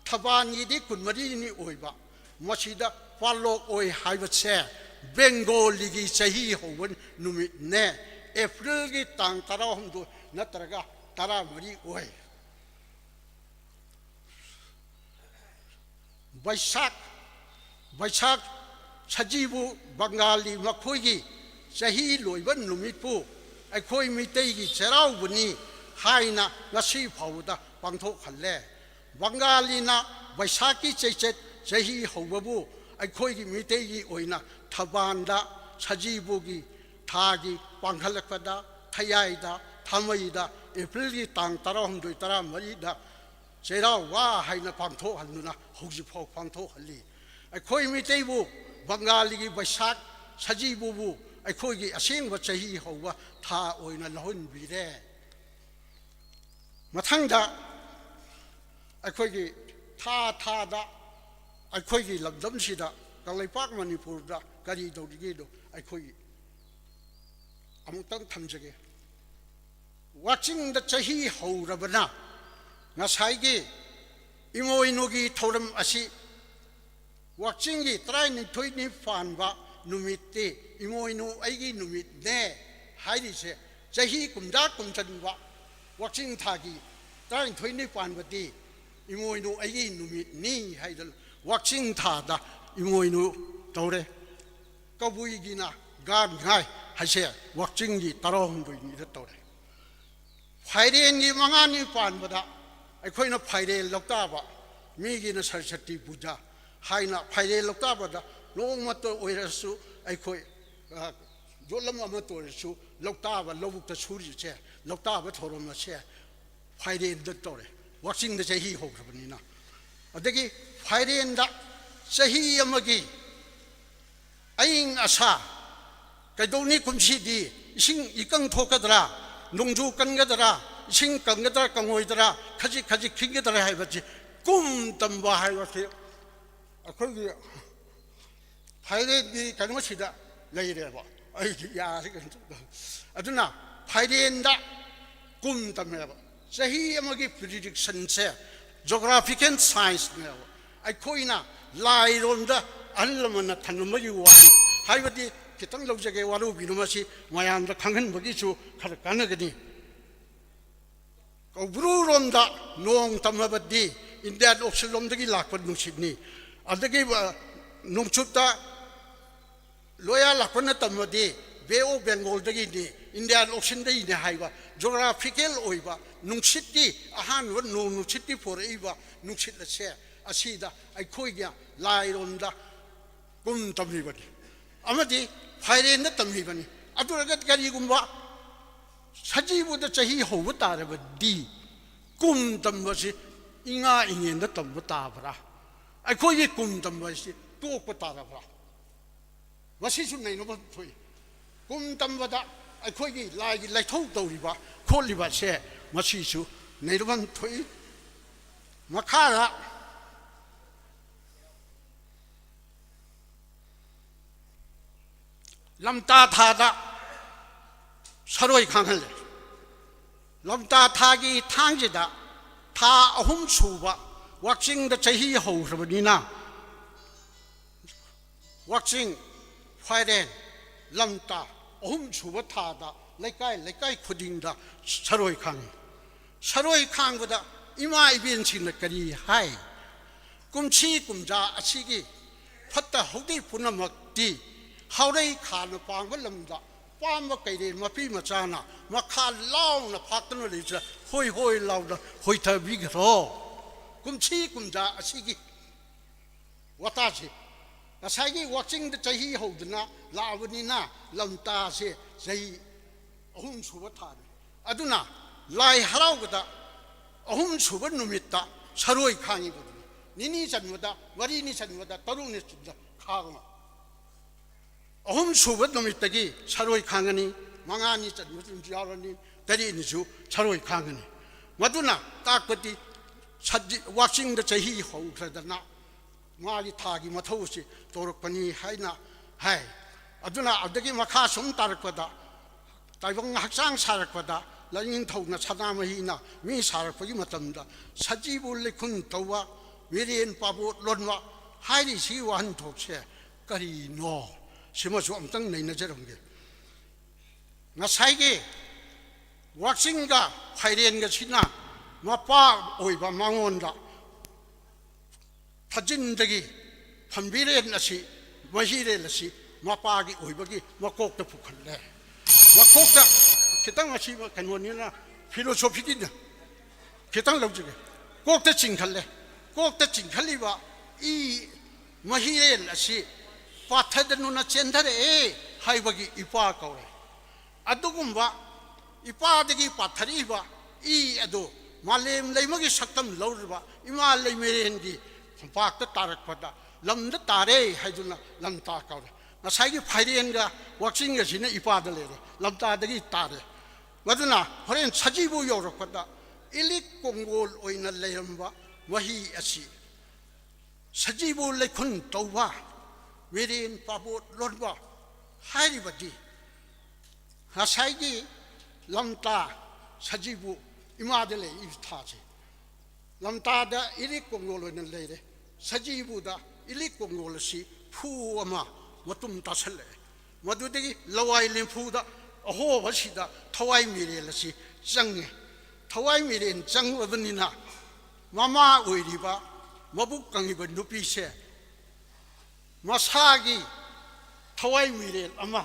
ꯊꯕꯥꯟꯒꯤꯗꯤ ꯀꯨꯟꯃꯔꯤꯅꯤ ꯑꯣꯏꯕ, ꯃꯁꯤꯗ ꯄꯥꯂꯣꯛ ꯑꯣꯏ ꯍꯥꯏꯕꯁꯦ ꯕꯦꯡꯒꯣꯂꯤꯒꯤ ꯆꯍꯤ ꯍꯧꯕ ꯅꯨꯃꯤꯠꯅꯦ꯫ ꯑꯦꯄ꯭ꯔꯤꯜꯒꯤ ꯇꯥꯡ ꯇꯔꯥꯍꯨꯝꯗꯣꯏ ꯅꯠꯇ꯭ꯔꯒ ꯇꯔꯥꯃꯔꯤ ꯑꯣꯏ꯫ ꯕꯩꯁꯥꯈ, ꯕꯩꯁꯥꯈ ꯁꯖꯤꯕꯨ ꯕꯪꯒꯥꯂꯤ ꯃꯈꯣꯏꯒꯤ ꯆꯍꯤ ꯂꯣꯏꯕ ꯅꯨꯃꯤꯠꯄꯨ ꯑꯩꯈꯣꯏ ꯃꯤꯇꯩꯒꯤ ꯆꯩꯔꯥꯎꯕꯅꯤ ꯍꯥꯏꯅ ꯉꯁꯤ ꯐꯥꯎꯕꯗ ꯄꯥꯡꯊꯣꯛꯍꯜꯂꯦ꯫ ꯕꯪꯒꯥꯂꯤꯅ ꯕꯩꯁꯥꯈꯀꯤ ꯆꯩꯆꯠ ꯆꯍꯤ ꯍꯧꯕꯕꯨ ꯑꯩꯈꯣꯏꯒꯤ ꯃꯤꯇꯩꯒꯤ ꯑꯣꯏꯅ ꯊꯕꯥꯟꯗ ꯁꯖꯤꯕꯨꯒꯤ ꯊꯥꯒꯤ ꯄꯥꯡꯈꯠꯂꯛꯄꯗ ꯊꯌꯥꯏꯗ, ꯊꯥꯃꯩꯗ, ꯑꯦꯄ꯭ꯔꯤꯜꯒꯤ ꯇꯥꯡ ꯇꯔꯥꯍꯨꯝꯗꯣꯏ, ꯇꯔꯥꯃꯔꯤꯗ ꯆꯩꯔꯥꯎꯕ ꯍꯥꯏꯅ ꯄꯥꯡꯊꯣꯛꯍꯟꯗꯨꯅ ꯍꯧꯖꯤꯛꯐꯥꯎ ꯄꯥꯡꯊꯣꯛꯍꯜꯂꯤ꯫ ꯑꯩꯈꯣꯏ ꯃꯤꯇꯩꯕꯨ ꯕꯪꯒꯥꯂꯤꯒꯤ ꯕꯩꯁꯥꯈ ꯁꯖꯤꯕꯨꯕꯨ ꯑꯩꯈꯣꯏꯒꯤ ꯑꯁꯦꯡꯕ ꯆꯍꯤ ꯍꯧꯕ ꯊꯥ ꯑꯣꯏꯅ ꯂꯧꯍꯟꯕꯤꯔꯦ꯫ ꯃꯊꯪꯗ ꯑꯩꯈꯣꯏꯒꯤ ꯊꯥ ꯊꯥꯗ ꯑꯩꯈꯣꯏꯒꯤ ꯂꯝꯗꯝꯁꯤꯗ, ꯀꯪꯂꯩꯄꯥꯛ ꯃꯅꯤꯄꯨꯔꯗ ꯀꯔꯤ ꯇꯧꯔꯤꯒꯦꯗꯣ ꯑꯩꯈꯣꯏ ꯑꯃꯨꯛꯇꯪ ꯊꯝꯖꯒꯦ꯫ ꯋꯥꯛꯆꯤꯡꯗ ꯆꯍꯤ ꯍꯧꯔꯕꯅ ꯉꯁꯥꯏꯒꯤ ꯏꯃꯣꯏꯅꯨꯒꯤ ꯊꯧꯔꯝ ꯑꯁꯤ ꯋꯥꯛꯆꯤꯡꯒꯤ ꯇꯔꯥꯅꯤꯊꯣꯏꯅꯤ ꯄꯥꯟꯕ ꯅꯨꯃꯤꯠꯇꯤ ꯏꯃꯣꯏꯅꯨ ꯑꯩꯒꯤ ꯅꯨꯃꯤꯠꯅꯦ ꯍꯥꯏꯔꯤꯁꯦ, ꯆꯍꯤ ꯀꯨꯝꯖꯥ ꯀꯨꯝꯖꯟꯕ ꯋꯥꯛꯆꯤꯡ ꯊꯥꯒꯤ ꯇꯔꯥꯅꯤꯊꯣꯏꯅꯤ ꯄꯥꯟꯕꯗꯤ ꯏꯃꯣꯏꯅꯨ ꯑꯩꯒꯤ ꯅꯨꯃꯤꯠꯅꯤ ꯍꯥꯏꯗꯅ ꯋꯥꯛꯆꯤꯡ ꯊꯥꯗ ꯏꯃꯣꯏꯅꯨ ꯇꯧꯔꯦ꯫ ꯀꯕꯨꯏꯒꯤꯅ ꯒꯥꯟ ꯉꯥꯏ ꯍꯥꯏꯁꯦ ꯋꯥꯛꯆꯤꯡꯒꯤ ꯇꯔꯥꯍꯨꯝꯗꯣꯏꯅꯤꯗ ꯇꯧꯔꯦ꯫ ꯐꯥꯏꯔꯦꯟꯒꯤ ꯃꯉꯥꯅꯤ ꯄꯥꯟꯕꯗ ꯑꯩꯈꯣꯏꯅ ꯐꯥꯏꯔꯦꯟ ꯂꯧꯇꯥꯕ, ꯃꯤꯒꯤꯅ ꯁꯔꯁꯇꯤ ꯄꯨꯖꯥ ꯍꯥꯏꯅ ꯐꯥꯏꯔꯦꯟ ꯂꯧꯇꯥꯕꯗ ꯅꯣꯡꯃꯇ ꯑꯣꯏꯔꯁꯨ ꯑꯩꯈꯣꯏ, ꯑ, ꯌꯣꯠꯂꯝ ꯑꯃꯇ ꯑꯣꯏꯔꯁꯨ ꯂꯧꯇꯥꯕ, ꯂꯧꯕꯨꯛꯇ ꯁꯨꯔꯤꯁꯦ, ꯂꯧꯇꯥꯕ ꯊꯧꯔꯝ ꯑꯁꯦ ꯐꯥꯏꯔꯦꯟꯗ ꯇꯧꯔꯦ, ꯋꯥꯛꯆꯤꯡꯗ ꯆꯍꯤ ꯍꯧꯈ꯭ꯔꯕꯅꯤꯅ꯫ ꯑꯗꯒꯤ ꯐꯥꯏꯔꯦꯟꯗ ꯆꯍꯤ ꯑꯃꯒꯤ ꯑꯏꯪ ꯑꯁꯥ ꯀꯩꯗꯧꯅꯤ ꯀꯨꯝꯁꯤꯗꯤ, ꯏꯁꯤꯡ ꯏꯀꯪ ꯊꯣꯛꯀꯗ꯭ꯔꯥ, ꯅꯣꯡꯖꯨ ꯀꯟꯒꯗ꯭ꯔꯥ, ꯏꯁꯤꯡ ꯀꯪꯒꯗ꯭ꯔꯥ ꯀꯪꯉꯣꯏꯗ꯭ꯔꯥ, ꯈꯖꯤꯛ ꯈꯖꯤꯛ ꯈꯤꯛꯒꯗ꯭ꯔꯥ ꯍꯥꯏꯕꯁꯤ ꯀꯨꯝ ꯇꯝꯕ ꯍꯥꯏꯕꯁꯤ ꯑꯩꯈꯣꯏꯒꯤ ꯐꯥꯏꯔꯦꯟꯒꯤ ꯀꯩꯅꯣꯁꯤꯗ ꯂꯩꯔꯦꯕ꯫ ꯑꯩꯒꯤ ꯌꯥꯁꯤ ꯀꯩꯅꯣ ꯇꯧꯗ꯫ ꯑꯗꯨꯅ ꯐꯥꯏꯔꯦꯟꯗ ꯀꯨꯝ ꯇꯝꯃꯦꯕ꯫ ꯆꯍꯤ ꯑꯃꯒꯤ ꯄ꯭ꯔꯤꯗꯤꯛꯁꯟꯁꯦ ꯖꯣꯒ꯭ꯔꯥꯐꯤꯀꯦꯜ ꯁꯥꯏꯟꯁꯅꯦꯕ꯫ ꯑꯩꯈꯣꯏꯅ ꯂꯥꯏꯔꯣꯝꯗ ꯑꯍꯜ ꯂꯃꯟꯅ ꯊꯝꯂꯝꯕꯒꯤ ꯋꯥꯅꯤ꯫ ꯍꯥꯏꯕꯗꯤ ꯈꯤꯇꯪ ꯂꯧꯖꯒꯦ, ꯋꯥꯔꯧꯕꯤꯅꯨ, ꯃꯁꯤ ꯃꯌꯥꯝꯗ ꯈꯪꯍꯟꯕꯒꯤꯁꯨ ꯈꯔ ꯀꯥꯟꯅꯒꯅꯤ꯫ ꯀꯧꯕ꯭ꯔꯨꯔꯣꯝꯗ ꯅꯣꯡ ꯇꯝꯂꯕꯗꯤ ꯏꯟꯗꯤꯌꯥꯟ ꯑꯣꯁꯤꯟ ꯂꯣꯝꯗꯒꯤ ꯂꯥꯛꯄ ꯅꯨꯡꯁꯤꯠꯅꯤ꯫ ꯑꯗꯒꯤ, ꯑ, ꯅꯣꯡꯆꯨꯞꯇ ꯂꯣꯌꯥ ꯂꯥꯛꯄꯅ ꯇꯝꯃꯗꯤ ꯕꯦ ꯑꯣꯐ ꯕꯦꯡꯒꯣꯜꯗꯒꯤꯅꯤ, ꯏꯟꯗꯤꯌꯥꯟ ꯑꯣꯁꯤꯟꯗꯒꯤꯅꯤ ꯍꯥꯏꯕ ꯖꯣꯒ꯭ꯔꯥꯐꯤꯀꯦꯜ ꯑꯣꯏꯕ ꯅꯨꯡꯁꯤꯠꯀꯤ ꯑꯍꯥꯟꯕ ꯅꯣꯡ ꯅꯨꯡꯁꯤꯠꯀꯤ ꯄꯣꯔꯛꯏꯕ ꯅꯨꯡꯁꯤꯠ ꯑꯁꯦ, ꯑꯁꯤꯗ ꯑꯩꯈꯣꯏꯒꯤ ꯂꯥꯏꯔꯣꯝꯗ ꯀꯨꯝ ꯇꯝꯂꯤꯕꯅꯤ ꯑꯃꯗꯤ ꯐꯥꯏꯔꯦꯟꯗ ꯇꯝꯂꯤꯕꯅꯤ꯫ ꯑꯗꯨ ꯑꯣꯏꯔꯒꯗꯤ ꯀꯔꯤꯒꯨꯝꯕ ꯁꯖꯤꯕꯨꯗ ꯆꯍꯤ ꯍꯧꯕ ꯇꯥꯔꯕꯗꯤ ꯀꯨꯝ ꯇꯝꯕꯁꯤ ꯏꯉꯥ ꯏꯉꯦꯟꯗ ꯇꯝꯕ ꯇꯥꯕ꯭ꯔꯥ? ꯑꯩꯈꯣꯏꯒꯤ ꯀꯨꯝ ꯇꯝꯕ ꯑꯁꯤ ꯇꯣꯛꯄ ꯇꯥꯔꯕ꯭ꯔꯥ? ꯃꯁꯤꯁꯨ ꯅꯩꯅꯐꯝ ꯊꯣꯛꯏ꯫ ꯀꯨꯝ ꯇꯝꯕꯗ ꯑꯩꯈꯣꯏꯒꯤ ꯂꯥꯏꯒꯤ ꯂꯥꯏꯊꯧ ꯇꯧꯔꯤꯕ ꯈꯣꯠꯂꯤꯕ ꯑꯁꯦ ꯃꯁꯤꯁꯨ ꯅꯩꯅꯐꯝ ꯊꯣꯛꯏ꯫ ꯃꯈꯥꯗ ꯂꯝꯇꯥ ꯊꯥꯗ ꯁꯔꯣꯏ ꯈꯥꯡꯍꯜꯂꯦ꯫ ꯂꯝꯇꯥ ꯊꯥꯒꯤ ꯊꯥꯡꯁꯤꯗ ꯊꯥ ꯑꯍꯨꯝ ꯁꯨꯕ ꯋꯥꯛꯆꯤꯡꯗ ꯆꯍꯤ ꯍꯧꯈ꯭ꯔꯕꯅꯤꯅ ꯋꯥꯛꯆꯤꯡ, ꯐꯥꯏꯔꯦꯟ, ꯂꯝꯇꯥ ꯑꯍꯨꯝꯁꯨꯕ ꯊꯥꯗ ꯂꯩꯀꯥꯏ ꯂꯩꯀꯥꯏ ꯈꯨꯗꯤꯡꯗ ꯁꯔꯣꯏ ꯈꯥꯡꯏ꯫ ꯁꯔꯣꯏ ꯈꯥꯡꯕꯗ ꯏꯃꯥ ꯏꯕꯦꯟꯁꯤꯡꯅ ꯀꯔꯤ ꯍꯥꯏ? ꯀꯨꯝꯁꯤ ꯀꯨꯝꯖꯥ ꯑꯁꯤꯒꯤ ꯐꯠꯇ ꯍꯥꯎꯗꯤ ꯄꯨꯝꯅꯃꯛꯇꯤ ꯍꯥꯎꯔꯩ ꯈꯥꯅ ꯄꯥꯡꯕ ꯂꯝꯗ ꯄꯥꯝꯕ ꯀꯩꯔꯦꯜ ꯃꯄꯤ ꯃꯆꯥꯅ ꯃꯈꯥ ꯂꯥꯎꯅ ꯐꯥꯛꯇꯨꯅ ꯂꯩꯕꯁꯤꯗ ꯍꯣꯏ ꯍꯣꯏ ꯂꯥꯎꯅ ꯍꯣꯏꯊꯕꯤꯈ꯭ꯔꯣ꯫ ꯀꯨꯝꯁꯤ ꯀꯨꯝꯖꯥ ꯑꯁꯤꯒꯤ ꯋꯥꯇꯥꯁꯤ ꯉꯁꯥꯏꯒꯤ ꯋꯥꯛꯆꯤꯡꯗ ꯆꯍꯤ ꯍꯧꯗꯅ ꯂꯥꯛꯑꯕꯅꯤꯅ ꯂꯝꯇꯥꯁꯦ ꯆꯍꯤ ꯑꯍꯨꯝ ꯁꯨꯕ ꯊꯥꯅꯤ꯫ ꯑꯗꯨꯅ ꯂꯥꯏ ꯍꯔꯥꯎꯕꯗ ꯑꯍꯨꯝ ꯁꯨꯕ ꯅꯨꯃꯤꯠꯇ ꯁꯔꯣꯏ ꯈꯥꯡꯉꯤꯕꯗꯨꯅꯤ꯫ ꯅꯤꯅꯤ ꯆꯟꯕꯗ, ꯃꯔꯤꯅꯤ ꯆꯟꯕꯗ, ꯇꯔꯨꯛꯅꯤ ꯆꯟꯕꯗ ꯈꯥꯡꯉꯣ꯫ ꯑꯍꯨꯝ ꯁꯨꯕ ꯅꯨꯃꯤꯠꯇꯒꯤ ꯁꯔꯣꯏ ꯈꯥꯡꯒꯅꯤ, ꯃꯉꯥꯅꯤ ꯆꯟꯕꯁꯨ ꯌꯥꯎꯔꯅꯤ, ꯇꯔꯦꯠꯅꯤꯁꯨ ꯁꯔꯣꯏ ꯈꯥꯡꯒꯅꯤ꯫ ꯃꯗꯨꯅ ꯇꯥꯛꯄꯗꯤ ꯁꯖꯤ-, ꯋꯥꯛꯆꯤꯡꯗ ꯆꯍꯤ ꯍꯧꯈ꯭ꯔꯗꯅ ꯃꯥꯒꯤ ꯊꯥꯒꯤ ꯃꯊꯧ ꯑꯁꯤ ꯇꯧꯔꯛꯄꯅꯤ ꯍꯥꯏꯅ ꯍꯥꯏ꯫ ꯑꯗꯨꯅ ꯑꯗꯨꯗꯒꯤ ꯃꯈꯥ ꯁꯨꯝ ꯇꯥꯔꯛꯄꯗ ꯇꯥꯏꯕꯪ ꯍꯛꯆꯥꯡ ꯁꯥꯔꯛꯄꯗ ꯂꯥꯏꯅꯤꯡꯊꯧꯅ ꯁꯅꯥꯃꯍꯤꯅ ꯃꯤ ꯁꯥꯔꯛꯄꯒꯤ ꯃꯇꯝꯗ ꯁꯖꯤꯕꯨ ꯂꯩꯈꯨꯟ ꯇꯧꯕ, ꯃꯤꯔꯦꯟ ꯄꯥꯕꯣꯠ ꯂꯣꯟꯕ ꯍꯥꯏꯔꯤꯁꯤ ꯋꯥꯍꯟꯊꯣꯛꯁꯦ ꯀꯔꯤꯅꯣ? ꯁꯤꯃꯁꯨ ꯑꯝꯇꯪ ꯅꯩꯅꯖꯔꯝꯒꯦ꯫ ꯉꯁꯥꯏꯒꯤ ꯋꯥꯛꯆꯤꯡꯒ ꯐꯥꯏꯔꯦꯟꯒꯁꯤꯅ ꯃꯄꯥ ꯑꯣꯏꯕ ꯃꯉꯣꯟꯗ ꯊꯥꯖꯤꯟꯗꯒꯤ ꯐꯝꯕꯤꯔꯦꯟ ꯑꯁꯤ, ꯃꯍꯤꯔꯦꯟ ꯑꯁꯤ ꯃꯄꯥꯒꯤ ꯑꯣꯏꯕꯒꯤ ꯃꯀꯣꯛꯇ ꯄꯨꯈꯠꯂꯦ꯫ ꯃꯀꯣꯛꯇ ꯈꯤꯇꯪ ꯑꯁꯤ ꯀꯩꯅꯣꯅꯤꯅ, ꯐꯤꯂꯣꯁꯣꯐꯤꯒꯤꯅ ꯈꯤꯇꯪ ꯂꯧꯖꯒꯦ꯫ ꯀꯣꯛꯇ ꯆꯤꯡꯈꯠꯂꯦ꯫ ꯀꯣꯛꯇ ꯆꯤꯡꯈꯠꯂꯤꯕ ꯏ ꯃꯍꯤꯔꯦꯟ ꯑꯁꯤ ꯄꯥꯊꯗꯅꯨꯅ ꯆꯦꯟꯊꯔꯛꯑꯦ ꯍꯥꯏꯕꯒꯤ ꯏꯄꯥ ꯀꯧꯔꯦ꯫ ꯑꯗꯨꯒꯨꯝꯕ ꯏꯄꯥꯗꯒꯤ ꯄꯥꯊꯔꯛꯏꯕ ꯏ ꯑꯗꯨ ꯃꯥꯂꯦꯝ ꯂꯩꯃꯒꯤ ꯁꯛꯇꯝ ꯂꯧꯔꯤꯕ ꯏꯃꯥ ꯂꯩꯃꯔꯦꯟꯒꯤ ꯐꯝꯄꯥꯛꯇ ꯇꯥꯔꯛꯄꯗ ꯂꯝꯗ ꯇꯥꯔꯦ ꯍꯥꯏꯗꯨꯅ ꯂꯝꯇꯥ ꯀꯧꯔꯦ꯫ ꯉꯁꯥꯏꯒꯤ ꯐꯥꯏꯔꯦꯟꯒ ꯋꯥꯛꯆꯤꯡꯒꯁꯤꯅ ꯏꯄꯥꯗ ꯂꯩꯔꯦ, ꯂꯝꯇꯥꯗꯒꯤ ꯇꯥꯔꯦ꯫ ꯃꯗꯨꯅ ꯍꯣꯔꯦꯟ ꯁꯖꯤꯕꯨ ꯌꯧꯔꯛꯄꯗ ꯏꯂꯤꯛ ꯀꯣꯡꯒꯣꯜ ꯑꯣꯏꯅ ꯂꯩꯔꯝꯕ ꯃꯍꯤ ꯑꯁꯤ ꯁꯖꯤꯕꯨ ꯂꯩꯈꯨꯟ ꯇꯧꯕ, ꯃꯤꯔꯦꯟ ꯄꯥꯕꯣꯠ ꯂꯣꯟꯕ ꯍꯥꯏꯔꯤꯕꯗꯤ ꯉꯁꯥꯏꯒꯤ ꯂꯝꯇꯥ ꯁꯖꯤꯕꯨ ꯏꯃꯥꯗ ꯂꯩ ꯏꯊꯥꯁꯦ꯫ ꯂꯝꯇꯥꯗ ꯏꯂꯤꯛ ꯀꯣꯡꯒꯣꯜ ꯑꯣꯏꯅ ꯂꯩꯔꯦ꯫ ꯁꯖꯤꯕꯨꯗ ꯏꯂꯤꯛ ꯀꯣꯡꯒꯣꯜ ꯑꯁꯤ ꯐꯨ ꯑꯃ ꯃꯇꯨꯝ ꯇꯥꯁꯜꯂꯛꯑꯦ꯫ ꯃꯗꯨꯗꯒꯤ ꯂꯋꯥꯏ ꯂꯦꯝꯐꯨꯗ ꯑꯍꯣꯕꯁꯤꯗ ꯊꯋꯥꯏ ꯃꯤꯔꯦꯜ ꯑꯁꯤ ꯆꯪꯉꯦ꯫ ꯊꯋꯥꯏ ꯃꯤꯔꯦꯜ ꯆꯪꯂꯕꯅꯤꯅ ꯃꯃꯥ ꯑꯣꯏꯔꯤꯕ ꯃꯕꯨꯛ ꯀꯪꯉꯤꯕ ꯅꯨꯄꯤꯁꯦ ꯃꯁꯥꯒꯤ ꯊꯋꯥꯏ ꯃꯤꯔꯦꯜ ꯑꯃ,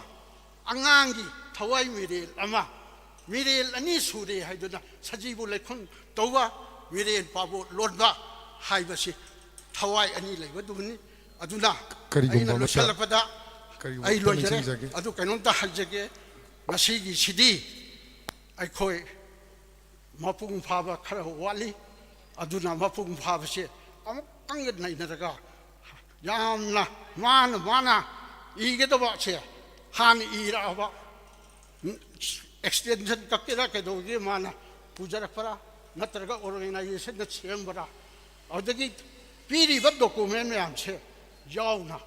ꯑꯉꯥꯡꯒꯤ ꯊꯋꯥꯏ ꯃꯤꯔꯦꯜ ꯑꯃ, ꯃꯤꯔꯦꯜ ꯑꯅꯤ ꯁꯨꯔꯦ ꯍꯥꯏꯗꯨꯅ ꯁꯖꯤꯕꯨ ꯂꯩꯈꯨꯟ ꯇꯧꯕ, ꯃꯤꯔꯦꯜ ꯄꯥꯕꯣ ꯂꯣꯟꯕ ꯍꯥꯏꯕꯁꯤ ꯊꯋꯥꯏ ꯑꯅꯤ ꯂꯩꯕꯗꯨꯅꯤ꯫ ꯑꯗꯨꯅ ꯀꯔꯤꯒꯨꯝꯕ ꯑꯩꯅ ꯑꯃꯇ, ꯂꯣꯏꯁꯤꯜꯂꯛꯄꯗ ꯀꯔꯤꯒꯨꯝꯕ ꯑꯩ ꯑꯃꯇ ꯂꯣꯏꯖꯔꯦ꯫ ꯅꯤꯡꯁꯤꯡꯖꯒꯦ꯫ ꯑꯗꯨ ꯀꯩꯅꯣꯝꯇ ꯍꯥꯏꯖꯒꯦ, ꯉꯁꯤꯒꯤꯁꯤꯗꯤ ꯑꯩꯈꯣꯏ ꯃꯄꯨꯡ ꯐꯥꯕ ꯈꯔ ꯋꯥꯠꯂꯤ꯫ ꯑꯗꯨꯅ ꯃꯄꯨꯡ ꯐꯥꯕꯁꯦ ꯑꯃꯨꯛꯇꯪꯒ ꯅꯩꯅꯔꯒ ꯌꯥꯝꯅ ꯃꯥꯅ, ꯃꯥꯅ ꯏꯒꯗꯕꯁꯦ ꯍꯥꯟꯅ ꯏꯔꯛꯑꯕ, extension ꯀꯛꯀꯦꯔꯥ ꯀꯩꯗꯧꯒꯦ ꯃꯥꯅ ꯄꯨꯖꯔꯛꯄ꯭ꯔꯥ, ꯅꯠꯇ꯭ꯔꯒ organization ꯅ ꯁꯦꯝꯕ꯭ꯔꯥ, ꯑꯗꯨꯗꯒꯤ ꯄꯤꯔꯤꯕ document ꯃꯌꯥꯝꯁꯦ ꯌꯥꯎꯅ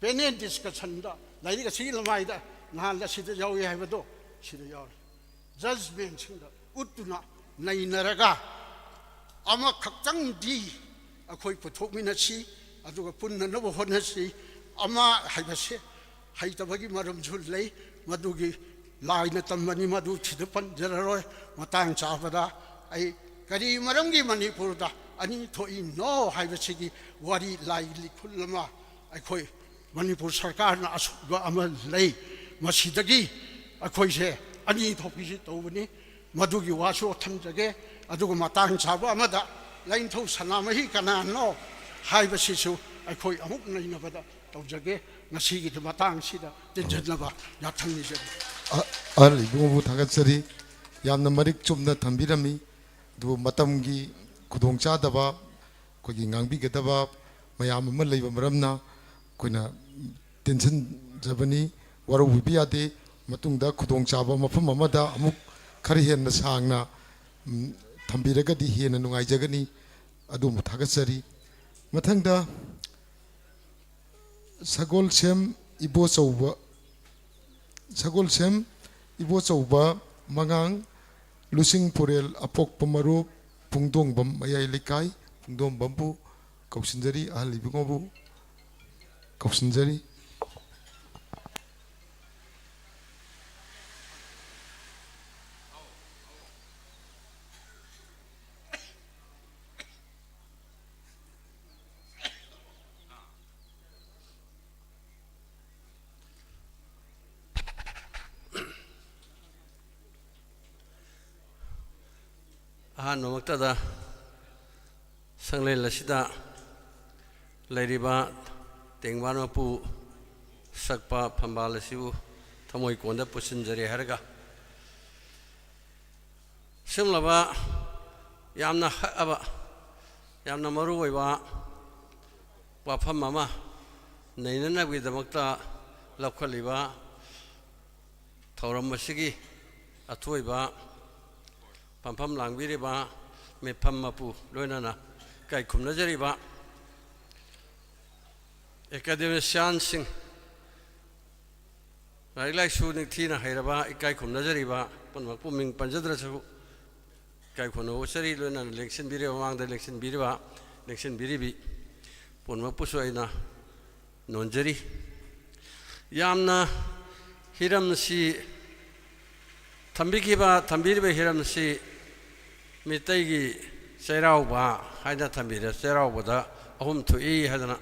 panel discussion ꯗ ꯂꯥꯏꯔꯤꯛ ꯑꯁꯤꯒꯤ ꯂꯃꯥꯏꯗ ꯅꯍꯥꯟ ꯑꯁꯤꯗ ꯌꯥꯎꯏ ꯍꯥꯏꯕꯗꯣ ꯁꯤꯗ ꯌꯥꯎꯔꯤ꯫ Judgment ꯁꯤꯡꯗ ꯎꯠꯇꯨꯅ ꯅꯩꯅꯔꯒ ꯑꯃꯈꯛꯇꯪꯗꯤ ꯑꯩꯈꯣꯏ ꯄꯨꯊꯣꯛꯃꯤꯟꯅꯁꯤ, ꯑꯗꯨꯒ ꯄꯨꯟꯅꯅꯕ ꯍꯣꯠꯅꯁꯤ꯫ ꯑꯃ ꯍꯥꯏꯕꯁꯦ ꯍꯩꯇꯕꯒꯤ ꯃꯔꯝꯁꯨ ꯂꯩ, ꯃꯗꯨꯒꯤ ꯂꯥꯏꯅ ꯇꯝꯕꯅꯤ, ꯃꯗꯨ ꯁꯤꯗ ꯄꯟꯖꯔꯔꯣꯏ꯫ ꯃꯇꯥꯡ ꯆꯥꯕꯗ ꯑꯩ ꯀꯔꯤ ꯃꯔꯝꯒꯤ ꯃꯅꯤꯄꯨꯔꯗ ꯑꯅꯤ ꯊꯣꯛꯏꯅꯣ ꯍꯥꯏꯕꯁꯤꯒꯤ ꯋꯥꯔꯤ ꯂꯥꯏ ꯂꯤꯈꯨꯜ ꯑꯃ ꯑꯩꯈꯣꯏ ꯃꯅꯤꯄꯨꯔ ꯁꯔꯀꯥꯔꯅ ꯑꯁꯣꯏꯕ ꯑꯃ ꯂꯩ, ꯃꯁꯤꯗꯒꯤ ꯑꯩꯈꯣꯏꯁꯦ ꯑꯅꯤ ꯊꯣꯛꯄꯤꯁꯤ ꯇꯧꯕꯅꯤ꯫ ꯃꯗꯨꯒꯤ ꯋꯥꯁꯨ ꯊꯝꯖꯒꯦ꯫ ꯑꯗꯨꯒ ꯃꯇꯥꯡ ꯆꯥꯕ ꯑꯃꯗ ꯂꯥꯏꯅꯤꯡꯊꯧ ꯁꯅꯥꯃꯍꯤ ꯀꯅꯥꯅꯣ ꯍꯥꯏꯕꯁꯤꯁꯨ ꯑꯩꯈꯣꯏ ꯑꯃꯨꯛ ꯅꯩꯅꯕꯗ ꯇꯧꯖꯒꯦ꯫ ꯉꯁꯤꯒꯤꯗꯤ ꯃꯇꯥꯡꯁꯤꯗ ꯇꯦꯟꯁꯤꯟꯅꯕ ꯌꯥꯊꯪ ꯅꯤꯖꯔꯤ꯫ ꯑ-, ꯑꯍꯜ ꯏꯕꯨꯡꯉꯣꯕꯨ ꯊꯥꯒꯠꯆꯔꯤ꯫ ꯌꯥꯝꯅ ꯃꯔꯤꯛ ꯆꯨꯝꯅ ꯊꯝꯕꯤꯔꯝꯃꯤ꯫ ꯑꯗꯨꯕꯨ ꯃꯇꯝꯒꯤ ꯈꯨꯗꯣꯡꯆꯥꯗꯕ, ꯑꯩꯈꯣꯏꯒꯤ ꯉꯥꯡꯕꯤꯒꯗꯕ ꯃꯌꯥꯝ ꯑꯃ ꯂꯩꯕ ꯃꯔꯝꯅ ꯑꯩꯈꯣꯏꯅ ꯇꯦꯟꯁꯤꯟꯖꯕꯅꯤ, ꯋꯥꯔꯧꯕꯤꯕ ꯌꯥꯗꯦ꯫ ꯃꯇꯨꯡꯗ ꯈꯨꯗꯣꯡꯆꯥꯕ ꯃꯐꯝ ꯑꯃꯗ ꯑꯃꯨꯛ ꯈꯔ ꯍꯦꯟꯅ ꯁꯥꯡꯅ, ꯎꯝ, ꯊꯝꯕꯤꯔꯒꯗꯤ ꯍꯦꯟꯅ ꯅꯨꯡꯉꯥꯏꯖꯒꯅꯤ꯫ ꯑꯗꯣꯝꯕꯨ ꯊꯥꯒꯠꯆꯔꯤ꯫ ꯃꯊꯪꯗ ꯁꯒꯣꯜꯁꯦꯝ ꯏꯕꯣꯆꯧꯕ, ꯁꯒꯣꯜꯁꯦꯝ ꯏꯕꯣꯆꯧꯕ ꯃꯉꯥꯡ, ꯂꯨꯆꯤꯡ ꯄꯨꯔꯦꯜ ꯑꯄꯣꯛꯄ ꯃꯔꯨꯞ, ꯄꯨꯡꯗꯣꯡꯕꯝ ꯃꯌꯥꯏ ꯂꯩꯀꯥꯏ, ꯄꯨꯡꯗꯣꯡꯕꯝꯕꯨ ꯀꯧꯁꯤꯟꯖꯔꯤ꯫ ꯑꯍꯜ ꯏꯕꯨꯡꯉꯣꯕꯨ꯫ ꯀꯧꯁꯤꯟꯖꯔꯤ꯫ ꯑꯍꯥꯟꯕꯃꯛꯇꯗ ꯁꯪꯂꯦꯟ ꯑꯁꯤꯗ ꯂꯩꯔꯤꯕ ꯇꯦꯡꯕꯥꯟ ꯃꯄꯨ ꯁꯛꯄ ꯐꯝꯕꯥꯜ ꯑꯁꯤꯕꯨ ꯊꯃꯣꯏ ꯀꯣꯟꯗ ꯄꯨꯁꯤꯟꯖꯔꯦ ꯍꯥꯏꯔꯒ, ꯁꯤꯒꯨꯝꯂꯕ ꯌꯥꯝꯅ ꯍꯛꯑꯕ, ꯌꯥꯝꯅ ꯃꯔꯨ ꯑꯣꯏꯕ ꯋꯥꯐꯝ ꯑꯃ ꯅꯩꯅꯅꯕꯒꯤꯗꯃꯛꯇ ꯂꯧꯈꯠꯂꯤꯕ ꯊꯧꯔꯝ ꯑꯁꯤꯒꯤ ꯑꯊꯣꯏꯕ ꯄꯥꯟꯐꯝ ꯂꯥꯡꯕꯤꯔꯤꯕ ꯃꯤꯐꯝ ꯃꯄꯨ, ꯂꯣꯏꯅꯅ ꯏꯀꯥꯏ ꯈꯨꯝꯅꯖꯔꯤꯕ ꯑꯦꯀꯥꯗꯦꯃꯤꯁꯤꯌꯥꯟꯁꯤꯡ, ꯂꯥꯏꯔꯤꯛ ꯂꯥꯏꯁꯨ ꯅꯤꯡꯊꯤꯅ ꯍꯩꯔꯕ, ꯏꯀꯥꯏ ꯈꯨꯝꯅꯖꯔꯤꯕ ꯄꯨꯝꯅꯃꯛꯄꯨ ꯃꯤꯡ ꯄꯟꯖꯗ꯭ꯔꯁꯨ ꯏꯀꯥꯏ ꯈꯨꯝꯅꯕ ꯎꯠꯆꯔꯤ꯫ ꯂꯣꯏꯅꯅ ꯂꯦꯡꯁꯤꯟꯕꯤꯔꯤꯕ, ꯃꯃꯥꯡꯗ ꯂꯦꯡꯁꯤꯟꯕꯤꯔꯤꯕ, ꯂꯦꯡꯁꯤꯟꯕꯤꯔꯤꯕꯤ ꯄꯨꯝꯅꯃꯛꯄꯨꯁꯨ ꯑꯩꯅ ꯅꯣꯟꯖꯔꯤ꯫ ꯌꯥꯝꯅ ꯍꯤꯔꯝꯁꯤ ꯊꯝꯕꯤꯈꯤꯕ, ꯊꯝꯕꯤꯔꯤꯕ ꯍꯤꯔꯝꯁꯤ ꯃꯤꯇꯩꯒꯤ ꯆꯩꯔꯥꯎꯕ ꯍꯥꯏꯅ ꯊꯝꯕꯤꯔꯦ꯫ ꯆꯩꯔꯥꯎꯕꯗ ꯑꯍꯨꯝ ꯊꯣꯛꯏ ꯍꯥꯏꯗꯅ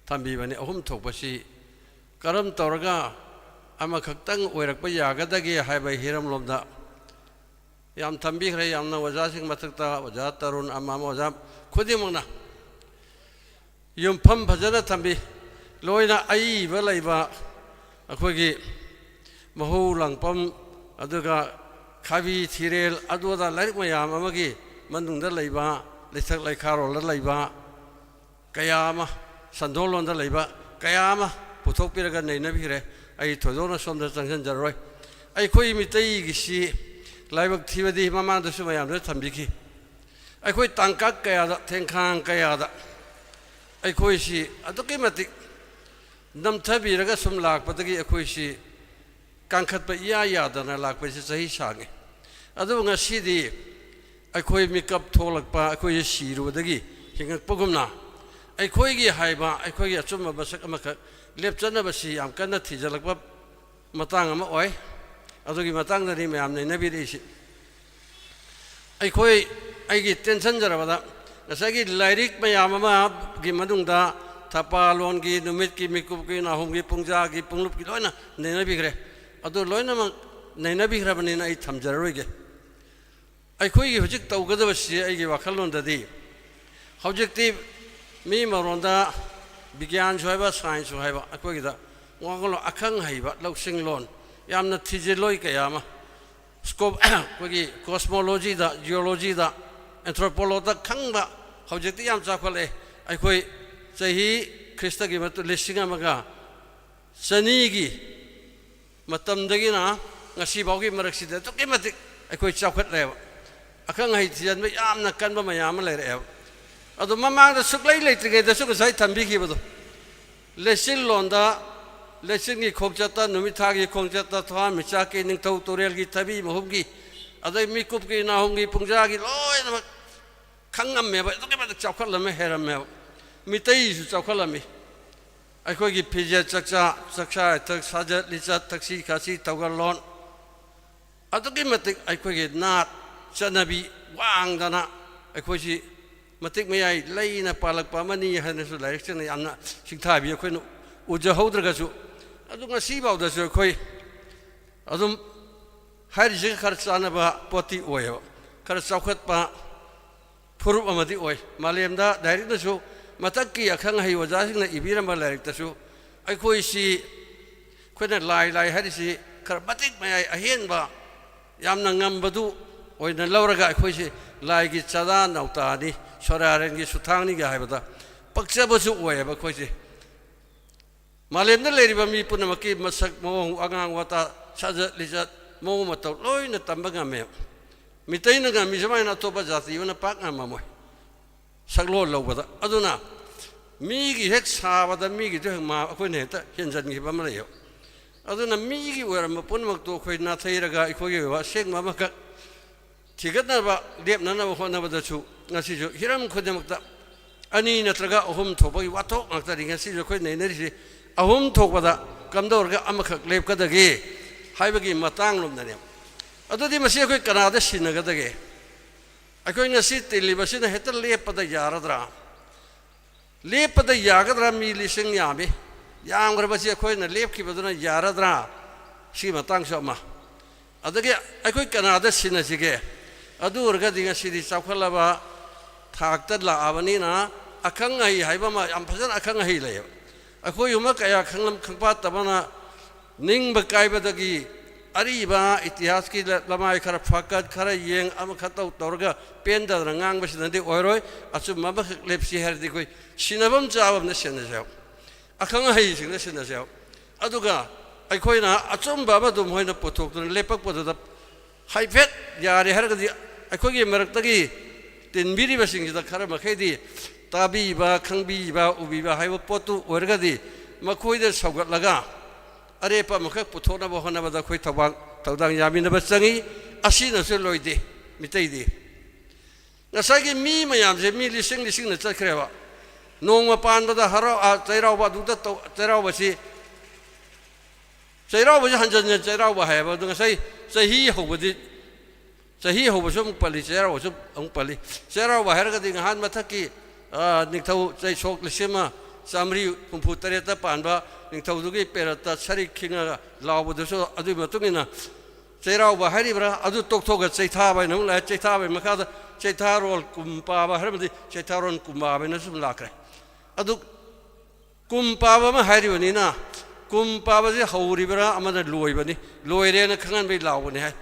ꯊꯝꯕꯤꯕꯅꯤ꯫ ꯑꯍꯨꯝ ꯊꯣꯛꯄꯁꯤ ꯀꯔꯝ ꯇꯧꯔꯒ ꯑꯃꯈꯛꯇꯪ ꯑꯣꯏꯔꯛꯄ ꯌꯥꯒꯗꯒꯦ ꯍꯥꯏꯕ ꯍꯤꯔꯝꯂꯣꯝꯗ ꯌꯥꯝ ꯊꯝꯕꯤꯈ꯭ꯔꯦ꯫ ꯌꯥꯝꯅ ꯑꯣꯖꯥꯁꯤꯡ ꯃꯊꯛꯇ ꯑꯣꯖꯥ ꯇꯔꯨꯟ ꯑꯃ ꯑꯃ ꯑꯣꯖꯥ ꯈꯨꯗꯤꯡꯃꯛꯅ ꯌꯨꯝꯐꯝ ꯐꯖꯅ ꯊꯝꯕꯤ꯫ ꯂꯣꯏꯅ ꯑꯏꯕ ꯂꯩꯕ ꯑꯩꯈꯣꯏꯒꯤ ꯃꯍꯨ ꯂꯥꯡꯐꯝ, ꯑꯗꯨꯒ ꯈꯥꯕꯤ ꯊꯤꯔꯦꯜ, ꯑꯗꯨ ꯑꯗꯥ ꯂꯥꯏꯔꯤꯛ ꯃꯌꯥꯝ ꯑꯃꯒꯤ ꯃꯅꯨꯡꯗ ꯂꯩꯕ, ꯂꯩꯊꯛ ꯂꯩꯈꯥꯔꯣꯜꯗ ꯂꯩꯕ ꯀꯌꯥ ꯑꯃ, ꯁꯟꯗꯣꯜꯂꯣꯟꯗ ꯂꯩꯕ ꯀꯌꯥ ꯑꯃ ꯄꯨꯊꯣꯛꯄꯤꯔꯒ ꯅꯩꯅꯕꯤꯈ꯭ꯔꯦ꯫ ꯑꯩ ꯊꯣꯏꯗꯣꯛꯅ ꯁꯣꯝꯗ ꯆꯪꯁꯤꯟꯖꯔꯔꯣꯏ꯫ ꯑꯩꯈꯣꯏ ꯃꯤꯇꯩꯒꯤꯁꯤ ꯂꯥꯏꯕꯛ ꯊꯤꯕꯗꯤ ꯃꯃꯥꯡꯗꯁꯨ ꯃꯌꯥꯝꯗ ꯊꯝꯕꯤꯈꯤ꯫ ꯑꯩꯈꯣꯏ ꯇꯥꯡꯀꯛ ꯀꯌꯥꯗ, ꯊꯦꯡꯈꯥꯡ ꯀꯌꯥꯗ ꯑꯩꯈꯣꯏꯁꯤ ꯑꯗꯨꯛꯀꯤ ꯃꯇꯤꯛ ꯅꯝꯊꯕꯤꯔꯒ ꯁꯨꯝ ꯂꯥꯛꯄꯗꯒꯤ ꯑꯩꯈꯣꯏꯁꯤ ꯀꯥꯡꯈꯠꯄ ꯏꯌꯥ ꯌꯥꯗꯅ ꯂꯥꯛꯄꯁꯤ ꯆꯍꯤ ꯁꯥꯡꯉꯤ꯫ ꯑꯗꯨꯕꯨ ꯉꯁꯤꯗꯤ ꯑꯩꯈꯣꯏ ꯃꯤꯀꯞ ꯊꯣꯛꯂꯛꯄ, ꯑꯩꯈꯣꯏꯁꯦ ꯁꯤꯔꯨꯕꯗꯒꯤ ꯍꯤꯡꯉꯛꯄꯒꯨꯝꯅ ꯑꯩꯈꯣꯏꯒꯤ ꯍꯥꯏꯕ, ꯑꯩꯈꯣꯏꯒꯤ ꯑꯆꯨꯝꯕ ꯃꯁꯛ ꯑꯃꯈꯛ ꯂꯦꯞꯆꯅꯕꯁꯤ ꯌꯥꯝ ꯀꯟꯅ ꯊꯤꯖꯤꯜꯂꯛꯄ ꯃꯇꯥꯡ ꯑꯃ ꯑꯣꯏ꯫ ꯑꯗꯨꯒꯤ ꯃꯇꯥꯡꯗꯅꯤ ꯃꯌꯥꯝ ꯅꯩꯅꯕꯤꯔꯛꯏꯁꯤ꯫ ꯑꯩꯈꯣꯏ, ꯑꯩꯒꯤ ꯇꯦꯟꯁꯟꯖꯔꯕꯗ, ꯉꯁꯥꯏꯒꯤ ꯂꯥꯏꯔꯤꯛ ꯃꯌꯥꯝ ꯑꯃꯒꯤ ꯃꯅꯨꯡꯗ ꯊꯄꯥꯂꯣꯟꯒꯤ, ꯅꯨꯃꯤꯠꯀꯤ, ꯃꯤꯀꯨꯞꯀꯤ, ꯅꯥꯍꯨꯝꯒꯤ, ꯄꯨꯡꯖꯥꯒꯤ, ꯄꯨꯡꯂꯨꯞꯀꯤ ꯂꯣꯏꯅ ꯅꯩꯅꯕꯤꯈ꯭ꯔꯦ꯫ ꯑꯗꯨ ꯂꯣꯏꯅꯃꯛ ꯅꯩꯅꯕꯤꯈ꯭ꯔꯕꯅꯤꯅ ꯑꯩ ꯊꯝꯖꯔꯔꯣꯏꯒꯦ꯫ ꯑꯩꯈꯣꯏꯒꯤ ꯍꯧꯖꯤꯛ ꯇꯧꯒꯗꯕꯁꯤ, ꯑꯩꯒꯤ ꯋꯥꯈꯜꯂꯣꯟꯗꯗꯤ, ꯍꯧꯖꯤꯛꯇꯤ ꯃꯤ ꯃꯔꯣꯟꯗ ꯕꯤꯒ꯭ꯌꯥꯟꯁꯨ ꯍꯥꯏꯕ, ꯁꯥꯏꯟꯁꯁꯨ ꯍꯥꯏꯕ, ꯑꯩꯈꯣꯏꯒꯤꯗ ꯋꯥꯈꯜꯂꯣꯟ, ꯑꯈꯪ ꯍꯩꯕ, ꯂꯧꯁꯤꯡꯂꯣꯟ ꯌꯥꯝꯅ ꯊꯤꯖꯤꯜꯂꯣꯏ ꯀꯌꯥ ꯑꯃ, ꯁ꯭ꯀꯣꯞ, ꯑꯩꯈꯣꯏꯒꯤ ꯀꯣꯁꯃꯣꯂꯣꯖꯤꯗ, ꯖꯤꯑꯣꯂꯣꯖꯤꯗ, ꯑꯦꯟꯊ꯭ꯔꯣꯄꯣꯂꯣꯖꯤꯗ ꯈꯪꯕ ꯍꯧꯖꯤꯛꯇꯤ ꯌꯥꯝ ꯆꯥꯎꯈꯠꯂꯛꯑꯦ꯫ ꯑꯩꯈꯣꯏ ꯆꯍꯤ ꯈ꯭ꯔꯤꯁꯇꯒꯤ ꯃꯇꯨꯡ ꯂꯤꯁꯤꯡ ꯑꯃꯒ ꯆꯅꯤꯒꯤ ꯃꯇꯝꯗꯒꯤꯅ ꯉꯁꯤ ꯐꯥꯎꯒꯤ ꯃꯔꯛꯁꯤꯗ ꯑꯗꯨꯛꯀꯤ ꯃꯇꯤꯛ ꯑꯩꯈꯣꯏ ꯆꯥꯎꯈꯠꯂꯦꯕ꯫ ꯑꯈꯪ ꯑꯍꯩ ꯊꯤꯖꯤꯟꯕ ꯌꯥꯝꯅ ꯀꯟꯕ ꯃꯌꯥꯝ ꯑꯃ ꯂꯩꯔꯛꯑꯦꯕ꯫ ꯑꯗꯣ ꯃꯃꯥꯡꯗ ꯁꯨꯛꯂꯩ ꯂꯩꯇ꯭ꯔꯤꯉꯩꯗꯁꯨ ꯉꯁꯥꯏ ꯊꯝꯕꯤꯈꯤꯕꯗꯣ, ꯂꯩꯆꯤꯜꯂꯣꯟꯗ, ꯂꯩꯆꯤꯜꯒꯤ ꯈꯣꯡꯆꯠꯇ, ꯅꯨꯃꯤꯠ ꯊꯥꯒꯤ ꯈꯣꯡꯆꯠꯇ, ꯊꯋꯥꯟꯃꯤꯆꯥꯛꯀꯤ, ꯅꯤꯡꯊꯧ ꯇꯨꯔꯦꯜꯒꯤ ꯊꯕꯤ ꯃꯍꯨꯝꯒꯤ, ꯑꯗꯩ ꯃꯤꯀꯨꯞꯀꯤ, ꯅꯥꯍꯨꯝꯒꯤ, ꯄꯨꯡꯖꯥꯒꯤ ꯂꯣꯏꯅꯃꯛ ꯈꯪꯉꯝꯃꯦꯕ, ꯑꯗꯨꯛꯀꯤ ꯃꯇꯤꯛ ꯆꯥꯎꯈꯠꯂꯝꯃꯦ, ꯍꯩꯔꯝꯃꯦꯕ꯫ ꯃꯤꯇꯩꯁꯨ ꯆꯥꯎꯈꯠꯂꯝꯃꯤ꯫ ꯑꯩꯈꯣꯏꯒꯤ ꯐꯤꯖꯦꯠ ꯆꯛꯆꯥ, ꯆꯥꯛꯆꯥ ꯏꯊꯛ, ꯁꯥꯖꯠ ꯂꯤꯆꯠ, ꯊꯛꯁꯤ ꯈꯥꯁꯤ, ꯊꯧꯒꯜꯂꯣꯟ, ꯑꯗꯨꯛꯀꯤ ꯃꯇꯤꯛ ꯑꯩꯈꯣꯏꯒꯤ ꯅꯥꯠ ꯆꯠꯅꯕꯤ ꯋꯥꯡꯗꯅ, ꯑꯩꯈꯣꯏꯁꯤ ꯃꯇꯤꯛ ꯃꯌꯥꯏ ꯂꯩꯅ ꯄꯥꯜꯂꯛꯄ ꯑꯃꯅꯤ ꯍꯥꯏꯅꯁꯨ ꯂꯥꯏꯔꯤꯛꯁꯤꯡꯅ ꯌꯥꯝꯅ ꯁꯤꯡꯊꯥꯕꯤ, ꯑꯩꯈꯣꯏꯅ ꯎꯖꯍꯧꯗ꯭ꯔꯒꯁꯨ꯫ ꯑꯗꯨ ꯉꯁꯤ ꯐꯥꯎꯗꯁꯨ ꯑꯩꯈꯣꯏ ꯑꯗꯨꯝ ꯍꯥꯏꯔꯤꯁꯤꯒ ꯈꯔ ꯆꯥꯟꯅꯕ ꯄꯣꯠꯇꯤ ꯑꯣꯏꯌꯦꯕ, ꯈꯔ ꯆꯥꯎꯈꯠꯄ ꯐꯨꯔꯨꯞ ꯑꯃꯗꯤ ꯑꯣꯏ꯫ ꯃꯥꯂꯦꯝꯗ ꯂꯥꯏꯔꯤꯛꯅꯁꯨ, ꯃꯊꯛꯀꯤ ꯑꯈꯪ ꯑꯍꯩ ꯑꯣꯖꯥꯁꯤꯡꯅ ꯏꯕꯤꯔꯝꯕ ꯂꯥꯏꯔꯤꯛꯇꯁꯨ ꯑꯩꯈꯣꯏꯁꯤ, ꯑꯩꯈꯣꯏꯅ ꯂꯥꯏ, ꯂꯥꯏ ꯍꯥꯏꯔꯤꯁꯤ ꯈꯔ ꯃꯇꯤꯛ ꯃꯌꯥꯏ ꯑꯍꯦꯟꯕ, ꯌꯥꯝꯅ ꯉꯝꯕꯗꯨ ꯑꯣꯏꯅ ꯂꯧꯔꯒ ꯑꯩꯈꯣꯏꯁꯤ ꯂꯥꯏꯒꯤ ꯆꯥꯗꯥ ꯅꯥꯎꯇꯥꯅꯤ, ꯁꯣꯔꯥꯔꯦꯟꯒꯤ ꯁꯨꯊꯥꯡꯅꯤꯒ ꯍꯥꯏꯕꯗ ꯄꯛꯆꯕꯁꯨ ꯑꯣꯏꯌꯦꯕ ꯑꯩꯈꯣꯏꯁꯦ꯫ ꯃꯥꯂꯦꯝꯗ ꯂꯩꯔꯤꯕ ꯃꯤ ꯄꯨꯝꯅꯃꯛꯀꯤ ꯃꯁꯛ ꯃꯑꯣꯡ, ꯑꯉꯥꯡ ꯋꯥꯇꯥ, ꯁꯥꯖꯠ ꯂꯤꯆꯠ, ꯃꯑꯣꯡ ꯃꯇꯧ ꯂꯣꯏꯅ ꯇꯝꯕ ꯉꯝꯃꯦ꯫ ꯃꯤꯇꯩꯅ ꯉꯝꯃꯤ ꯁꯨꯃꯥꯏꯅ ꯑꯇꯣꯞꯄ ꯖꯥꯇꯤ ꯑꯃꯅ ꯄꯥꯛ ꯉꯝꯃꯝꯃꯣꯏ ꯁꯛꯂꯣꯟ ꯂꯧꯕꯗ꯫ ꯑꯗꯨꯅ ꯃꯤꯒꯤ ꯍꯦꯛ ꯁꯥꯕꯗ ꯃꯤꯒꯤꯗꯨ ꯍꯦꯛ ꯃꯥ-, ꯑꯩꯈꯣꯏꯅ ꯍꯦꯛꯇ ꯍꯦꯟꯖꯟꯈꯤꯕ ꯑꯃ ꯂꯩꯌꯦꯕ꯫ ꯑꯗꯨꯅ ꯃꯤꯒꯤ ꯑꯣꯏꯔꯝꯕ ꯄꯨꯝꯅꯃꯛꯇꯨ ꯑꯩꯈꯣꯏ ꯅꯥꯊꯩꯔꯒ ꯑꯩꯈꯣꯏꯒꯤ ꯑꯣꯏꯕ ꯑꯁꯦꯡꯕ ꯑꯃꯈꯛ ꯊꯤꯒꯠꯅꯕ, ꯂꯦꯞꯅꯅꯕ ꯍꯣꯠꯅꯕꯗꯁꯨ ꯉꯁꯤꯁꯨ ꯍꯤꯔꯝ ꯈꯨꯗꯤꯡꯃꯛꯇ ꯑꯅꯤ ꯅꯠꯇ꯭ꯔꯒ ꯑꯍꯨꯝ ꯊꯣꯛꯄꯒꯤ ꯋꯥꯊꯣꯛ ꯉꯥꯛꯇꯅꯤ ꯉꯁꯤꯁꯨ ꯑꯩꯈꯣꯏ ꯅꯩꯅꯔꯤꯁꯤ꯫ ꯑꯍꯨꯝ ꯊꯣꯛꯄꯗ ꯀꯝꯗꯧꯔꯒ ꯑꯃꯈꯛ ꯂꯦꯞꯀꯗꯒꯦ ꯍꯥꯏꯕꯒꯤ ꯃꯇꯥꯡꯂꯣꯝꯗꯅꯦꯕ꯫ ꯑꯗꯨꯗꯤ ꯃꯁꯤ ꯑꯩꯈꯣꯏ ꯀꯅꯥꯗ ꯁꯤꯟꯅꯒꯗꯒꯦ? ꯑꯩꯈꯣꯏ ꯉꯁꯤ ꯇꯤꯜꯂꯤꯕꯁꯤꯅ ꯍꯦꯛꯇ ꯂꯦꯞꯄꯗ ꯌꯥꯔꯗ꯭ꯔꯥ? ꯂꯦꯞꯄꯗ ꯌꯥꯒꯗ꯭ꯔꯥ? ꯃꯤ ꯂꯤꯁꯤꯡ ꯌꯥꯝꯃꯤ꯫ ꯌꯥꯝꯈ꯭ꯔꯕꯁꯤ ꯑꯩꯈꯣꯏꯅ ꯂꯦꯞꯈꯤꯕꯗꯨꯅ ꯌꯥꯔꯗ꯭ꯔꯥ? ꯁꯤꯒꯤ ꯃꯇꯥꯡꯁꯨ ꯑꯃ꯫ ꯑꯗꯒꯤ ꯑꯩꯈꯣꯏ ꯀꯅꯥꯗ ꯁꯤꯟꯅꯁꯤꯒꯦ? ꯑꯗꯨ ꯑꯣꯏꯔꯒꯗꯤ ꯉꯁꯤꯗꯤ ꯆꯥꯎꯈꯠꯂꯕ ꯊꯥꯛꯇ ꯂꯥꯛꯑꯕꯅꯤꯅ ꯑꯈꯪ ꯑꯍꯩ ꯍꯥꯏꯕ ꯑꯃ, ꯌꯥꯝ ꯐꯖꯅ ꯑꯈꯪ ꯑꯍꯩ ꯂꯩꯌꯦꯕ꯫ ꯑꯩꯈꯣꯏꯒꯨꯝꯕ ꯀꯌꯥ ꯈꯪꯂꯝ ꯈꯪꯄꯥꯠꯇꯕꯅ ꯅꯤꯡꯕ ꯀꯥꯏꯕꯗꯒꯤ ꯑꯔꯤꯕ ꯏꯇꯤꯍꯥꯁꯀꯤ ꯂ-, ꯂꯃꯥꯏ ꯈꯔ ꯐꯥꯀꯠ, ꯈꯔ ꯌꯦꯡ, ꯑꯃ ꯈꯔ ꯇꯧ ꯇꯧꯔꯒ ꯄꯦꯟꯗꯗꯅ ꯉꯥꯡꯕꯁꯤꯅꯗꯤ ꯑꯣꯏꯔꯣꯏ꯫ ꯑꯆꯨꯝꯕ ꯑꯃꯈꯛ ꯂꯦꯞꯁꯤ ꯍꯥꯏꯔꯗꯤ ꯑꯩꯈꯣꯏ ꯁꯤꯟꯅꯐꯝ ꯆꯥꯕ ꯑꯃꯅ ꯁꯤꯟꯅꯁꯦꯕ, ꯑꯈꯪ ꯑꯍꯩꯁꯤꯡꯅ ꯁꯤꯟꯅꯁꯦꯕ꯫ ꯑꯗꯨꯒ ꯑꯩꯈꯣꯏꯅ ꯑꯆꯨꯝꯕ ꯑꯃꯗꯨ ꯃꯈꯣꯏꯅ ꯄꯨꯊꯣꯛꯇꯨꯅ ꯂꯦꯞꯄꯛꯄꯗꯨꯗ ꯍꯥꯏꯐꯦꯠ ꯌꯥꯔꯦ ꯍꯥꯏꯔꯒꯗꯤ ꯑꯩꯈꯣꯏꯒꯤ ꯃꯔꯛꯇꯒꯤ ꯇꯤꯟꯕꯤꯔꯤꯕꯁꯤꯡꯁꯤꯗ ꯈꯔ ꯃꯈꯩꯗꯤ ꯇꯥꯕꯤꯕ, ꯈꯪꯕꯤꯕ, ꯎꯕꯤꯕ ꯍꯥꯏꯕ ꯄꯣꯠꯇꯨ ꯑꯣꯏꯔꯒꯗꯤ ꯃꯈꯣꯏꯗ ꯁꯧꯒꯠꯂꯒ ꯑꯔꯦꯞꯄ ꯑꯃꯈꯛ ꯄꯨꯊꯣꯛꯅꯕ ꯍꯣꯠꯅꯕꯗ ꯑꯩꯈꯣꯏ ꯊꯧꯕꯥꯡ, ꯊꯧꯗꯥꯡ ꯌꯥꯃꯤꯟꯅꯕ ꯆꯪꯏ꯫ ꯑꯁꯤꯅꯁꯨ ꯂꯣꯏꯗꯦ꯫ ꯃꯤꯇꯩꯗꯤ ꯉꯁꯥꯏꯒꯤ ꯃꯤ ꯃꯌꯥꯝꯁꯦ ꯃꯤ ꯂꯤꯁꯤꯡ ꯂꯤꯁꯤꯡꯅ ꯆꯠꯈ꯭ꯔꯦꯕ꯫ ꯅꯣꯡꯃ ꯄꯥꯟꯕꯗ ꯍꯔꯥꯎ-, ꯑ, ꯆꯩꯔꯥꯎꯕ ꯑꯗꯨꯗ ꯇꯧ-, ꯆꯩꯔꯥꯎꯕꯁꯤ, ꯆꯩꯔꯥꯎꯕꯁꯤ ꯍꯟꯖꯟ ꯍꯟꯖꯟ ꯆꯩꯔꯥꯎꯕ ꯍꯥꯏꯌꯦꯕ꯫ ꯑꯗꯨ ꯉꯁꯥꯏ ꯆꯍꯤ ꯍꯧꯕꯗꯤ, ꯆꯍꯤ ꯍꯧꯕꯁꯨ ꯑꯃꯨꯛ ꯄꯜꯂꯤ, ꯆꯩꯔꯥꯎꯕꯁꯨ ꯑꯃꯨꯛ ꯄꯜꯂꯤ꯫ ꯆꯩꯔꯥꯎꯕ ꯍꯥꯏꯔꯒꯗꯤ ꯉꯍꯥꯟ ꯃꯊꯛꯀꯤ, ꯑ, ꯅꯤꯡꯊꯧ ꯆꯩ ꯁꯣꯛ ꯂꯤꯁꯤꯡ ꯑꯃ ꯆꯥꯃꯔꯤ ꯍꯨꯝꯐꯨ ꯇꯔꯦꯠꯇ ꯄꯥꯟꯕ ꯅꯤꯡꯊꯧꯗꯨꯒꯤ ꯄꯦꯔꯠꯇ ꯁꯔꯤꯛ ꯈꯤꯡꯉꯒ ꯂꯥꯎꯕꯗꯨꯁꯨ ꯑꯗꯨꯒꯤ ꯃꯇꯨꯡ ꯏꯟꯅ ꯆꯩꯔꯥꯎꯕ ꯍꯥꯏꯔꯤꯕ꯭ꯔꯥ? ꯑꯗꯨ ꯇꯣꯛꯊꯣꯛꯑꯒ ꯆꯩꯊꯥꯕ ꯍꯥꯏꯅ ꯑꯃꯨꯛ ꯂꯥꯛꯑꯦ꯫ ꯆꯩꯊꯥꯕꯒꯤ ꯃꯈꯥꯗ ꯆꯩꯊꯥꯔꯣꯜ ꯀꯨꯝ ꯄꯥꯕ ꯍꯥꯏꯔꯕꯗꯤ ꯆꯩꯊꯥꯔꯣꯜ ꯀꯨꯝ ꯄꯥꯕ ꯍꯥꯏꯅ ꯁꯨꯝ ꯂꯥꯛꯈ꯭ꯔꯦ꯫ ꯑꯗꯨ ꯀꯨꯝ ꯄꯥꯕ ꯑꯃ ꯍꯥꯏꯔꯤꯕꯅꯤꯅ, ꯀꯨꯝ ꯄꯥꯕꯁꯦ ꯍꯧꯔꯤꯕ꯭ꯔꯥ ꯑꯃꯅ ꯂꯣꯏꯕꯅꯤ, ꯂꯣꯏꯔꯦꯅ ꯈꯪꯍꯟꯕꯒꯤ ꯂꯥꯎꯕꯅꯤ ꯍꯥꯏ꯫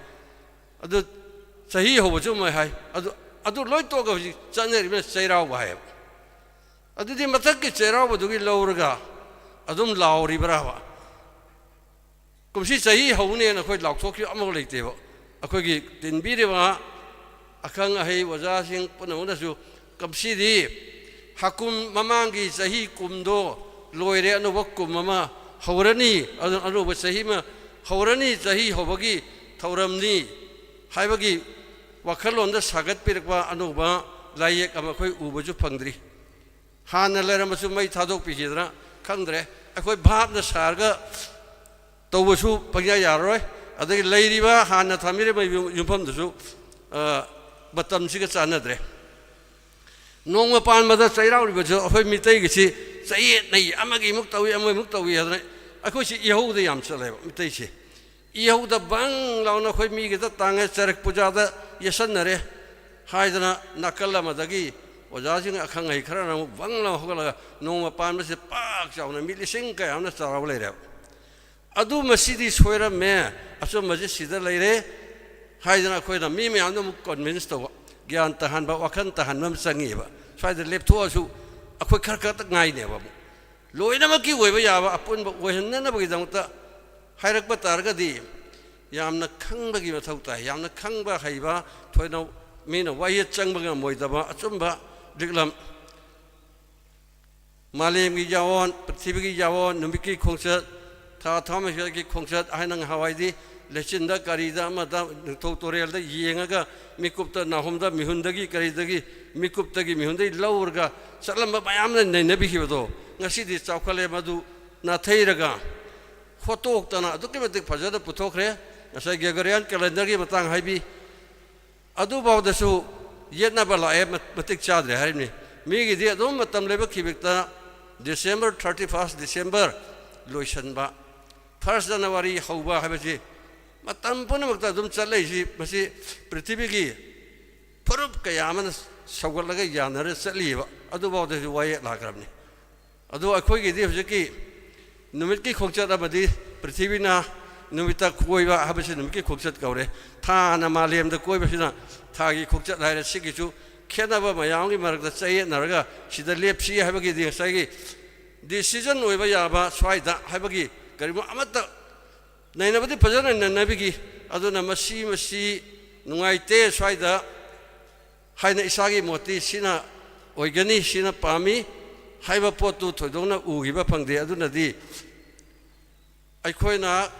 ꯑꯗꯨ ꯆꯍꯤ ꯍꯧꯕꯁꯨ ꯑꯃ ꯍꯥꯏ꯫ ꯑꯗꯨ, ꯑꯗꯨ ꯂꯣꯏ ꯇꯣꯛꯑꯒ ꯍꯧꯖꯤꯛ ꯆꯠꯅꯔꯤꯕꯅ ꯆꯩꯔꯥꯎꯕ ꯍꯥꯏꯌꯦꯕ꯫ ꯑꯗꯨꯗꯤ ꯃꯊꯛꯀꯤ ꯆꯩꯔꯥꯎꯕꯗꯨꯒꯤ ꯂꯧꯔꯒ ꯑꯗꯨꯝ ꯂꯥꯎꯔꯤꯕ꯭ꯔꯥꯕ? ꯀꯨꯝꯁꯤ ꯆꯍꯤ ꯍꯧꯅꯦꯅ ꯑꯩꯈꯣꯏ ꯂꯥꯎꯊꯣꯛꯈꯤꯕ ꯑꯃꯐꯥꯎ ꯂꯩꯇꯦꯕ꯫ ꯑꯩꯈꯣꯏꯒꯤ ꯇꯤꯟꯕꯤꯔꯤꯕ ꯑꯈꯪ ꯑꯍꯩ ꯑꯣꯖꯥꯁꯤꯡ ꯄꯨꯝꯅꯃꯛꯅꯁꯨ ꯀꯨꯝꯁꯤꯗꯤ ꯍꯥꯀꯨꯝ ꯃꯃꯥꯡꯒꯤ ꯆꯍꯤ ꯀꯨꯝꯗꯣ ꯂꯣꯏꯔꯦ, ꯑꯅꯧꯕ ꯀꯨꯝ ꯑꯃ ꯍꯧꯔꯅꯤ, ꯑꯗꯨꯅ ꯑꯅꯧꯕ ꯆꯍꯤ ꯑꯃ ꯍꯧꯔꯅꯤ, ꯆꯍꯤ ꯍꯧꯕꯒꯤ ꯊꯧꯔꯝꯅꯤ ꯍꯥꯏꯕꯒꯤ ꯋꯥꯈꯜꯂꯣꯟꯗ ꯁꯥꯒꯠꯄꯤꯔꯛꯄ ꯑꯅꯧꯕ ꯂꯥꯏꯌꯦꯛ ꯑꯃ ꯑꯩꯈꯣꯏ ꯎꯕꯁꯨ ꯐꯪꯗ꯭ꯔꯤ꯫ ꯍꯥꯟꯅ ꯂꯩꯔꯝꯕꯁꯨ ꯃꯩ ꯊꯥꯗꯣꯛꯄꯤꯈꯤꯗꯅ ꯈꯪꯗ꯭ꯔꯦ꯫ ꯑꯩꯈꯣꯏ ꯚꯥꯞꯅ ꯁꯥꯔꯒ ꯇꯧꯕꯁꯨ ꯄꯪꯌꯥ ꯌꯥꯔꯔꯣꯏ꯫ ꯑꯗꯒꯤ ꯂꯩꯔꯤꯕ ꯍꯥꯟꯅ ꯊꯝꯕꯤꯔꯤꯕ ꯌꯨꯝ-, ꯌꯨꯝꯐꯝꯗꯨꯁꯨ, ꯑ, ꯃꯇꯝꯁꯤꯒ ꯆꯥꯟꯅꯗ꯭ꯔꯦ꯫ ꯅꯣꯡꯃ ꯄꯥꯟꯕꯗ ꯆꯩꯔꯥꯎꯔꯤꯕꯁꯨ ꯑꯩꯈꯣꯏ ꯃꯤꯇꯩꯒꯤꯁꯤ ꯆꯌꯦꯠꯅꯩ, ꯑꯃꯒꯤ ꯑꯃꯨꯛ ꯇꯧꯏ, ꯑꯃꯒꯤ ꯑꯃꯨꯛ ꯇꯧꯏ ꯍꯥꯏꯗꯅ ꯑꯩꯈꯣꯏꯁꯤ ꯏꯍꯧꯗ ꯌꯥꯝ ꯆꯠꯂꯦꯕ ꯃꯤꯇꯩꯁꯦ꯫ ꯏꯍꯧꯗ ꯕꯪ ꯂꯥꯎꯅ ꯑꯩꯈꯣꯏ ꯃꯤꯒꯤꯗ ꯇꯥꯡꯉꯦ, ꯆꯔꯛ ꯄꯨꯖꯥꯗ ꯌꯦꯠꯁꯟꯅꯔꯦ ꯍꯥꯏꯗꯅ ꯅꯥꯀꯜ ꯑꯃꯗꯒꯤ ꯑꯣꯖꯥꯁꯤꯡ ꯑꯈꯪ ꯑꯍꯩ ꯈꯔꯅ ꯑꯃꯨꯛ ꯕꯪ ꯂꯥꯎ ꯍꯧꯒꯠꯂꯒ ꯅꯣꯡꯃ ꯄꯥꯟꯕꯁꯦ ꯄꯥꯛ ꯆꯥꯎꯅ ꯃꯤ ꯂꯤꯁꯤꯡ ꯀꯌꯥ ꯑꯃꯅ ꯆꯥꯎꯔꯒ ꯂꯩꯔꯦꯕ꯫ ꯑꯗꯨ ꯃꯁꯤꯗꯤ ꯁꯣꯏꯔꯝꯃꯦ, ꯑꯆꯨꯝꯕꯁꯤ ꯁꯤꯗ ꯂꯩꯔꯦ ꯍꯥꯏꯗꯅ ꯑꯩꯈꯣꯏꯅ ꯃꯤ ꯃꯌꯥꯝꯗ ꯑꯃꯨꯛ convince ꯇꯧꯕ, ꯒ꯭ꯌꯥꯟ ꯇꯥꯍꯟꯕ, ꯋꯥꯈꯜ ꯇꯥꯍꯟꯕ ꯑꯃ ꯆꯪꯉꯤꯕ꯫ ꯁ꯭ꯋꯥꯏꯗ ꯂꯦꯞꯊꯣꯛꯑꯁꯨ ꯑꯩꯈꯣꯏ ꯈꯔ ꯈꯛꯇ ꯉꯥꯏꯅꯦꯕ꯫ ꯑꯃꯨꯛ ꯂꯣꯏꯅꯃꯛꯀꯤ ꯑꯣꯏꯕ ꯌꯥꯕ ꯑꯄꯨꯟꯕ ꯑꯣꯏꯍꯟꯅꯅꯕꯒꯤꯗꯃꯛꯇ ꯍꯥꯏꯔꯛꯄ ꯇꯥꯔꯒꯗꯤ ꯌꯥꯝꯅ ꯈꯪꯕꯒꯤ ꯃꯊꯧ ꯇꯥꯏ꯫ ꯌꯥꯝꯅ ꯈꯪꯕ ꯍꯩꯕ, ꯊꯣꯏꯅ ꯃꯤꯅ ꯋꯥꯌꯦꯠ ꯆꯪꯕ ꯉꯝꯃꯣꯏꯗꯕ ꯑꯆꯨꯝꯕ ꯂꯤꯛꯂꯝ꯫ ꯃꯥꯂꯦꯝꯒꯤ ꯌꯥꯑꯣꯟ, ꯄ꯭ꯔꯤꯊꯤꯕꯤꯒꯤ ꯌꯥꯑꯣꯟ, ꯅꯨꯃꯤꯠꯀꯤ ꯈꯣꯡꯆꯠ, ꯊꯥ ꯊꯋꯥꯟꯃꯤꯆꯥꯛꯀꯤ ꯈꯣꯡꯆꯠ ꯍꯥꯏꯅ ꯉꯍꯥꯟꯋꯥꯏꯗꯤ ꯂꯩꯆꯤꯟꯗ ꯀꯔꯤꯗ ꯑꯃꯗ ꯅꯤꯡꯊꯧ ꯇꯨꯔꯦꯜꯗ ꯌꯦꯡꯉꯒ ꯃꯤꯀꯨꯞꯇ ꯅꯥꯍꯨꯝꯗ ꯃꯤꯍꯨꯟꯗꯒꯤ ꯀꯔꯤꯗꯒꯤ ꯃꯤꯀꯨꯞꯇꯒꯤ ꯃꯤꯍꯨꯟꯗꯒꯤ ꯂꯧꯔꯒ ꯆꯠꯂꯝꯕ ꯃꯌꯥꯝꯅ ꯅꯩꯅꯕꯤꯈꯤꯕꯗꯣ ꯉꯁꯤꯗꯤ ꯆꯥꯎꯈꯠꯂꯦ꯫ ꯃꯗꯨ ꯅꯥꯊꯩꯔꯒ ꯍꯣꯠꯇꯣꯛꯇꯅ ꯑꯗꯨꯛꯀꯤ ꯃꯇꯤꯛ ꯐꯖꯅ ꯄꯨꯊꯣꯛꯈ꯭ꯔꯦ꯫ ꯉꯁꯥꯏ Gregorian calendarꯒꯤ ꯃꯇꯥꯡ ꯍꯥꯏꯕꯤ, ꯑꯗꯨꯐꯥꯎꯗꯁꯨ ꯌꯦꯠꯅꯕ ꯂꯥꯛꯑꯦ, ꯃ-, ꯃꯇꯤꯛ ꯆꯥꯗ꯭ꯔꯦ ꯍꯥꯏꯔꯤꯕꯅꯤ꯫ ꯃꯤꯒꯤꯗꯤ ꯑꯗꯨꯝ ꯃꯇꯝ ꯂꯩꯕ ꯈꯤꯕꯤꯛꯇ December thirty first, December ꯂꯣꯏꯁꯤꯟꯕ, first January ꯍꯧꯕ ꯍꯥꯏꯕꯁꯤ ꯃꯇꯝ ꯄꯨꯝꯅꯃꯛꯇ ꯑꯗꯨꯝ ꯆꯠꯂꯛꯏꯁꯤ, ꯃꯁꯤ ꯄ꯭ꯔꯤꯊꯤꯕꯤꯒꯤ ꯐꯨꯔꯨꯞ ꯀꯌꯥ ꯑꯃꯅ ꯁꯧꯒꯠꯂꯒ ꯌꯥꯅꯔ ꯆꯠꯂꯤꯕ, ꯑꯗꯨꯐꯥꯎꯗꯁꯨ ꯋꯥꯌꯦꯠ ꯂꯥꯛꯈ꯭ꯔꯕꯅꯤ꯫ ꯑꯗꯣ ꯑꯩꯈꯣꯏꯒꯤꯗꯤ ꯍꯧꯖꯤꯛꯀꯤ ꯅꯨꯃꯤꯠꯀꯤ ꯈꯣꯡꯆꯠ ꯑꯃꯗꯤ ꯄ꯭ꯔꯤꯊꯤꯕꯤꯅ ꯅꯨꯃꯤꯠꯇ ꯀꯣꯏꯕ ꯍꯥꯏꯕꯁꯤ ꯅꯨꯃꯤꯠꯀꯤ ꯈꯣꯡꯆꯠ ꯀꯧꯔꯦ꯫ ꯊꯥꯅ ꯃꯥꯂꯦꯝꯗ ꯀꯣꯏꯕꯁꯤꯅ ꯊꯥꯒꯤ ꯈꯣꯡꯆꯠ ꯍꯥꯏꯔꯦ꯫ ꯁꯤꯒꯤꯁꯨ ꯈꯦꯠꯅꯕ ꯃꯌꯥꯝꯒꯤ ꯃꯔꯛꯇ ꯆꯌꯦꯠꯅꯔꯒ ꯁꯤꯗ ꯂꯦꯞꯁꯤ ꯍꯥꯏꯕꯒꯤꯗꯤ ꯉꯁꯥꯏꯒꯤ decision ꯑꯣꯏꯕ ꯌꯥꯕ ꯁ꯭ꯋꯥꯏꯗ ꯍꯥꯏꯕꯒꯤ ꯀꯔꯤꯒꯨꯝꯕ ꯑꯃꯠꯇ ꯅꯩꯅꯕꯗꯤ ꯐꯖꯅ ꯅꯩꯅꯕꯤꯈꯤ꯫ ꯑꯗꯨꯅ ꯃꯁꯤ, ꯃꯁꯤ ꯅꯨꯡꯉꯥꯏꯇꯦ ꯁ꯭ꯋꯥꯏꯗ ꯍꯥꯏꯅ ꯏꯁꯥꯒꯤ ꯃꯣꯠꯇꯤ ꯁꯤꯅ ꯑꯣꯏꯒꯅꯤ, ꯁꯤꯅ ꯄꯥꯝꯃꯤ ꯍꯥꯏꯕ ꯄꯣꯠꯇꯨ ꯊꯣꯏꯗꯣꯛꯅ ꯎꯈꯤꯕ ꯐꯪꯗꯦ꯫ ꯑꯗꯨꯅꯗꯤ ꯑꯩꯈꯣꯏꯅ